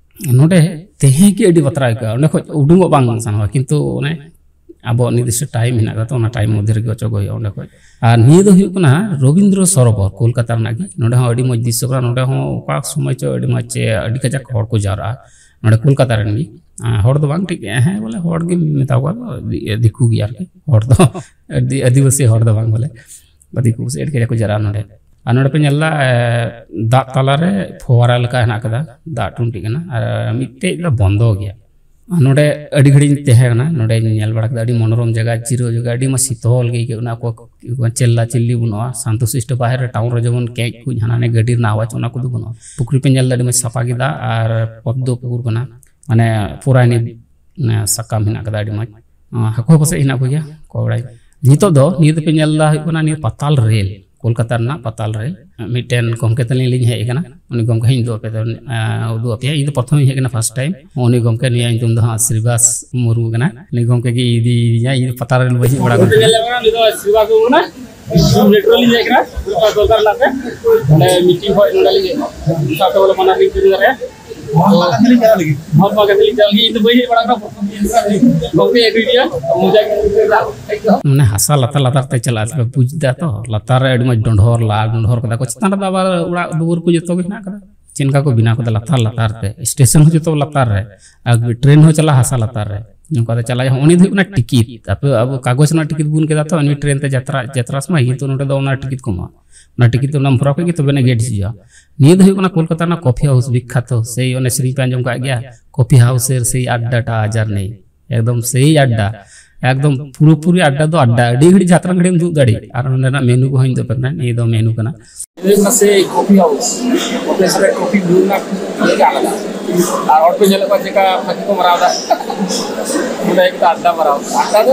ᱱᱚᱰᱮ ᱛᱟᱦᱮᱸ ᱜᱮ ᱟᱹᱰᱤ ᱵᱟᱛᱨᱟᱣ ᱟᱹᱭᱠᱟᱹᱜᱼᱟ, ᱚᱸᱰᱮ ᱠᱷᱚᱡ ᱩᱰᱩᱝᱚᱜ ᱵᱟᱝ ᱥᱟᱱᱟᱣᱟ, ᱠᱤᱱᱛᱩ ᱚᱱᱮ ᱟᱵᱚᱣᱟᱜ ᱱᱤᱨᱫᱤᱥᱴᱚ ᱴᱟᱭᱤᱢ ᱦᱮᱱᱟᱜ ᱠᱟᱫᱟ, ᱛᱚ ᱚᱱᱟ ᱴᱟᱭᱤᱢ ᱢᱚᱫᱽᱫᱷᱮ ᱨᱮᱜᱮ ᱚᱪᱚᱜ ᱦᱩᱭᱩᱜᱼᱟ ᱚᱸᱰᱮ ᱠᱷᱚᱡ᱾ ᱟᱨ ᱱᱤᱭᱟᱹ ᱫᱚ ᱦᱩᱭᱩᱜ ᱠᱟᱱᱟ ᱨᱚᱵᱤᱱᱫᱨᱚ ᱥᱚᱨᱳᱵᱚᱨ, ᱠᱳᱞᱠᱟᱛᱟ ᱨᱮᱱᱟᱜ ᱜᱮ᱾ ᱱᱚᱰᱮ ᱦᱚᱸ ᱟᱹᱰᱤ ᱢᱚᱡᱽ ᱫᱨᱤᱥᱥᱚ ᱠᱟᱱᱟ᱾ ᱱᱚᱰᱮ ᱦᱚᱸ ᱚᱠᱟ ᱥᱚᱢᱚᱭ ᱪᱚ ᱟᱹᱰᱤ ᱢᱚᱡᱽ ᱪᱮ ᱟᱹᱰᱤ ᱠᱟᱡᱟᱠ ᱦᱚᱲ ᱠᱚ ᱡᱟᱣᱨᱟᱜᱼᱟ ᱱᱚᱰᱮ ᱠᱳᱞᱠᱟᱛᱟ ᱨᱮᱱ ᱜᱮ᱾ ᱟᱨ ᱦᱚᱲ ᱫᱚ ᱵᱟᱝ, ᱴᱷᱤᱠ, ᱦᱮᱸ, ᱵᱚᱞᱮ ᱦᱚᱲ ᱜᱮ ᱢᱮᱛᱟ ᱠᱚᱣᱟ, ᱫᱤ-, ᱫᱤᱠᱩ ᱜᱮ ᱟᱨᱠᱤ᱾ ᱦᱚᱲ ᱫᱚ ᱟᱹᱫᱤ-, ᱟᱹᱫᱤᱵᱟᱹᱥᱤ ᱦᱚᱲ ᱫᱚ ᱵᱟᱝ ᱵᱚᱞᱮ, ᱫᱤᱠᱩ ᱯᱩᱥᱤ ᱟᱹᱰᱤ ᱠᱟᱡᱟᱠ ᱠᱚ ᱡᱟᱣᱨᱟᱜᱼᱟ ᱱᱚᱰᱮ᱾ ᱟᱨ ᱱᱚᱰᱮ ᱯᱮ ᱧᱮᱞ ᱮᱫᱟ, ᱮ, ᱫᱟᱜ ᱛᱟᱞᱟᱨᱮ ᱯᱷᱚᱣᱟᱨᱟ ᱞᱮᱠᱟ ᱦᱮᱱᱟᱜ ᱠᱟᱫᱟ, ᱫᱟᱜ ᱴᱩᱱᱴᱤᱜ ᱠᱟᱱᱟ᱾ ᱟᱨ ᱢᱤᱫᱴᱮᱡ ᱫᱚ ᱵᱚᱱᱫᱚ ᱜᱮᱭᱟ᱾ ᱱᱚᱰᱮ ᱟᱹᱰᱤ ᱜᱷᱟᱹᱲᱤᱡ ᱤᱧ ᱛᱟᱦᱮᱸ ᱠᱟᱱᱟ, ᱱᱚᱰᱮᱧ ᱧᱮᱞ ᱵᱟᱲᱟ ᱠᱮᱫᱟ, ᱟᱹᱰᱤ ᱢᱚᱱᱳᱨᱚᱢ ᱡᱟᱭᱜᱟ, ᱡᱤᱨᱟᱹᱣ ᱡᱟᱭᱜᱟ, ᱟᱹᱰᱤ ᱢᱚᱡᱽ ᱥᱤᱛᱚᱞ ᱜᱮ ᱟᱹᱭᱠᱟᱹᱜ ᱠᱟᱱᱟ᱾ ᱚᱠᱚᱭ ᱠᱚ ᱪᱮᱞᱞᱟ ᱪᱤᱞᱞᱤ ᱵᱟᱹᱱᱩᱜᱼᱟ, ᱥᱟᱱᱛᱚ ᱥᱤᱥᱴᱚ᱾ ᱵᱟᱦᱮᱨ ᱨᱮ ᱴᱟᱣᱩᱱ ᱨᱮ ᱡᱮᱢᱚᱱ ᱠᱮᱡ ᱠᱩᱡ ᱦᱟᱱᱟ ᱱᱤᱭᱟᱹ ᱜᱟᱹᱰᱤ ᱨᱮᱱᱟᱜ ᱟᱣᱟᱡᱽ, ᱚᱱᱟ ᱠᱚᱫᱚ ᱵᱟᱹᱱᱩᱜᱼᱟ᱾ ᱯᱩᱠᱷᱨᱤ ᱯᱮ ᱧᱮᱞ ᱮᱫᱟ, ᱟᱹᱰᱤ ᱢᱚᱡᱽ ᱥᱟᱯᱷᱟ ᱜᱮ ᱫᱟᱜ, ᱟᱨ ᱯᱚᱫᱽᱫᱚ ᱯᱩᱠᱩᱨ ᱠᱟᱱᱟ, ᱢᱟᱱᱮ ᱯᱩᱨᱟᱭᱱᱤ, ᱢᱟᱱᱮ ᱥᱟᱠᱟᱢ ᱦᱮᱱᱟᱜ ᱠᱟᱫᱟ, ᱟᱹᱰᱤ ᱢᱚᱡᱽ᱾ ᱦᱟᱹᱠᱩ ᱦᱚᱸ ᱯᱟᱥᱮᱡ ᱦᱮᱱᱟᱜ ᱠᱚᱜᱮᱭᱟ, ᱚᱠᱚᱭ ᱵᱟᱲᱟᱭ᱾ ᱱᱤᱛᱚᱜ ᱫᱚ ᱱᱤᱭᱟᱹ ᱫᱚᱯᱮ ᱧᱮᱞ ᱮᱫᱟ, ᱦᱩᱭᱩᱜ ᱠᱟᱱᱟ ᱱᱤᱭᱟᱹ ᱯᱟᱛᱟᱞ ᱨᱮᱞ, ᱠᱳᱞᱠᱟᱛᱟ ᱨᱮᱱᱟᱜ ᱯᱟᱛᱟᱞ ᱨᱮᱞ᱾ ᱢᱤᱫᱴᱮᱱ ᱜᱚᱢᱠᱮ ᱛᱟᱹᱞᱤᱧ ᱞᱤᱧ ᱦᱮᱡ ᱟᱠᱟᱱᱟ, ᱩᱱᱤ ᱜᱚᱢᱠᱮ ᱦᱚᱸ ᱤᱧ ᱫᱚ ᱟᱯᱮ ᱫᱚ, ᱮᱸ, ᱩᱫᱩᱜ ᱟᱯᱮᱭᱟ᱾ ᱤᱧ ᱫᱚ ᱯᱨᱚᱛᱷᱚᱢ ᱤᱧ ᱦᱮᱡ ᱟᱠᱟᱱᱟ, ᱯᱷᱟᱥᱴ ᱴᱟᱭᱤᱢ᱾ ᱩᱱᱤ ᱜᱚᱢᱠᱮ, ᱱᱤᱭᱟᱹ ᱧᱩᱛᱩᱢ ᱫᱚ ᱦᱟᱸᱜ ᱥᱨᱤᱵᱟᱥ ᱢᱩᱨᱢᱩ ᱠᱟᱱᱟ, ᱩᱱᱤ ᱜᱚᱢᱠᱮ ᱜᱮ ᱤᱫᱤᱭᱤᱧᱟ, ᱤᱧ ᱫᱚ ᱯᱟᱛᱟᱞ ᱨᱮᱞ ᱵᱟᱹᱧ ᱦᱮᱡ ᱵᱟᱲᱟ ᱟᱠᱟᱱᱟ᱾ ᱱᱚᱰᱮ ᱧᱮᱞ ᱧᱟᱢᱚᱜ ᱠᱟᱱᱟ, ᱩᱱᱤ ᱫᱚ ᱥᱨᱤᱵᱟᱥ ᱢᱩᱨᱢᱩ ᱠᱟᱱᱟ᱾ ᱢᱮᱴᱨᱳ ᱨᱮᱞᱤᱧ ᱦᱮᱡ ᱟᱠᱟᱱᱟ, ᱠᱳᱞᱠᱟᱛᱟ ᱨᱮᱱᱟᱜ ᱛᱮ᱾ ᱚᱸᱰᱮ ᱢᱤᱴᱤᱝ ᱠᱷᱚᱡ ᱱᱚᱰᱮ ᱞᱤᱧ ᱦᱮᱡ ᱮᱱᱟ᱾ ᱩᱱᱠᱩ ᱥᱟᱶᱛᱮ ᱵᱚᱞᱮ ᱢᱟᱱᱟᱨ ᱞᱤᱧ ᱠᱤᱨᱤᱧ ᱫᱟᱲᱮᱭᱟᱜᱼᱟ᱾ ᱢᱚᱦᱟᱛᱢᱟ ᱜᱟᱱᱫᱷᱤ ᱞᱤᱧ ᱪᱟᱞᱟᱜ ᱞᱟᱹᱜᱤᱫ᱾ ᱢᱚᱦᱟᱛᱢᱟ ᱜᱟᱱᱫᱷᱤ ᱞᱤᱧ ᱪᱟᱞᱟᱜ ᱞᱟᱹᱜᱤᱫ, ᱤᱧ ᱫᱚ ᱵᱟᱹᱧ ᱦᱮᱡ ᱵᱟᱲᱟ ᱟᱠᱟᱱᱟ, ᱯᱨᱚᱛᱷᱚᱢ ᱜᱮ ᱟᱹᱜᱩᱭᱮᱫᱟ, ᱢᱚᱡᱟ ᱜᱮ ᱟᱹᱭᱠᱟᱹᱣ ᱮᱫᱟ᱾ ᱢᱟᱱᱮ ᱦᱟᱥᱟ ᱞᱟᱛᱟᱨ ᱞᱟᱛᱟᱨ ᱛᱮ ᱪᱟᱞᱟᱜᱼᱟ, ᱛᱚᱵᱮ ᱵᱩᱡᱽ ᱫᱟ ᱛᱚ, ᱞᱟᱛᱟᱨ ᱨᱮ ᱟᱹᱰᱤ ᱢᱚᱡᱽ ᱰᱚᱸᱰᱷᱚᱨ ᱞᱟ, ᱰᱚᱸᱰᱷᱚᱨ ᱠᱟᱫᱟ ᱠᱚ, ᱪᱮᱛᱟᱱ ᱨᱮᱫᱚ ᱟᱵᱟᱨ ᱚᱲᱟᱜ ᱫᱩᱣᱟᱹᱨ ᱠᱚ ᱡᱚᱛᱚ ᱜᱮ ᱦᱮᱱᱟᱜ ᱠᱟᱫᱟ᱾ ᱪᱮᱫ ᱞᱮᱠᱟ ᱠᱚ ᱵᱮᱱᱟᱣ ᱠᱟᱫᱟ ᱞᱟᱛᱟᱨ ᱞᱟᱛᱟᱨ ᱛᱮ, ᱥᱴᱮᱥᱚᱱ ᱦᱚᱸ ᱡᱚᱛᱚ ᱞᱟᱛᱟᱨ ᱨᱮ, ᱟᱨ ᱴᱨᱮᱱ ᱦᱚᱸ ᱪᱟᱞᱟᱜᱼᱟ ᱦᱟᱥᱟ ᱞᱟᱛᱟᱨ ᱨᱮ᱾ ᱱᱚᱝᱠᱟ ᱛᱮ ᱪᱟᱞᱟᱜ ᱦᱩᱭᱩᱜᱼᱟ᱾ ᱩᱱᱤ ᱫᱚ ᱦᱩᱭᱩᱜ ᱠᱟᱱᱟ ᱴᱤᱠᱤᱴ, ᱟᱯᱮ ᱟᱵᱚ ᱠᱟᱜᱚᱡᱽ ᱨᱮᱱᱟᱜ ᱴᱤᱠᱤᱴ ᱵᱚᱱ ᱠᱮᱫᱟ ᱛᱚ, ᱩᱱᱤ ᱴᱨᱮᱱ ᱛᱮ ᱡᱟᱛᱨᱟ, ᱡᱟᱛᱨᱟ ᱥᱚᱢᱚᱭ, ᱠᱤᱱᱛᱩ ᱱᱚᱰᱮ ᱫᱚ ᱚᱱᱟ ᱴᱤᱠᱤᱴ ᱠᱚ ᱮᱢᱚᱜᱼᱟ᱾ ᱚᱱᱟ ᱴᱤᱠᱤᱴ ᱫᱚ ᱚᱱᱟᱢ ᱵᱷᱚᱨᱟᱣ ᱠᱮᱫ ᱜᱮ, ᱛᱚᱵᱮ ᱟᱱᱟᱜ ᱜᱮᱴ ᱡᱷᱤᱡᱚᱜᱼᱟ᱾ ᱱᱤᱭᱟᱹ ᱫᱚ ᱦᱩᱭᱩᱜ ᱠᱟᱱᱟ ᱠᱳᱞᱠᱟᱛᱟ ᱨᱮᱱᱟᱜ ᱠᱚᱯᱷᱤ ᱦᱟᱣᱩᱥ, ᱵᱤᱠᱠᱷᱟᱛᱚ, ᱥᱮᱭ ᱚᱱᱮ ᱥᱮᱨᱮᱧ ᱯᱮ ᱟᱸᱡᱚᱢ ᱠᱟᱜ ᱜᱮᱭᱟ, "ᱠᱚᱯᱷᱤ ᱦᱟᱣᱩᱥ ᱮᱨ ᱥᱮᱭ ᱟᱰᱰᱟ ᱴᱟ ᱟᱡ ᱟᱨ ᱱᱮᱭ", ᱮᱠᱫᱚᱢ ᱥᱮᱭ ᱟᱰᱰᱟ, ᱮᱠᱫᱚᱢ ᱯᱩᱨᱟᱹᱯᱩᱨᱤ ᱟᱰᱰᱟ ᱫᱚ ᱟᱰᱰᱟ, ᱟᱹᱰᱤ ᱜᱷᱟᱹᱲᱤᱡ ᱡᱟᱛᱨᱟ ᱜᱷᱟᱹᱲᱤᱡ ᱮᱢ ᱫᱩᱲᱩᱵ ᱫᱟᱲᱮᱭᱟᱜᱼᱟ᱾ ᱟᱨ ᱚᱸᱰᱮᱱᱟᱜ ᱢᱮᱱᱩ ᱠᱚᱦᱚᱸ ᱤᱧ ᱫᱚ ᱯᱮ ᱢᱮᱱᱟ, ᱱᱤᱭᱟᱹ ᱫᱚ ᱢᱮᱱᱩ ᱠᱟᱱᱟ᱾ ᱱᱤᱭᱟᱹ ᱠᱟᱱᱟ ᱥᱮᱭ ᱠᱚᱯᱷᱤ ᱦᱟᱣᱩᱥ, ᱠᱚᱯᱷᱤ ᱥᱟᱞᱟᱜ ᱠᱚᱯᱷᱤ ᱧᱩ ᱨᱮᱱᱟᱜ ᱢᱤᱫᱴᱮᱱ ᱟᱞᱟᱫᱟ᱾ ᱟᱨ ᱦᱚᱲ ᱯᱮ ᱧᱮᱞᱮᱫ ᱠᱚᱣᱟ ᱪᱮᱠᱟ ᱯᱷᱟᱹᱠᱤ ᱠᱚ ᱢᱟᱨᱟᱣ ᱮᱫᱟ, ᱚᱸᱰᱮ ᱦᱩᱭᱩᱜ ᱠᱟᱱᱟ ᱟᱰᱰᱟ ᱢᱟᱨᱟᱣ, ᱟᱰᱰᱟ ᱫᱚ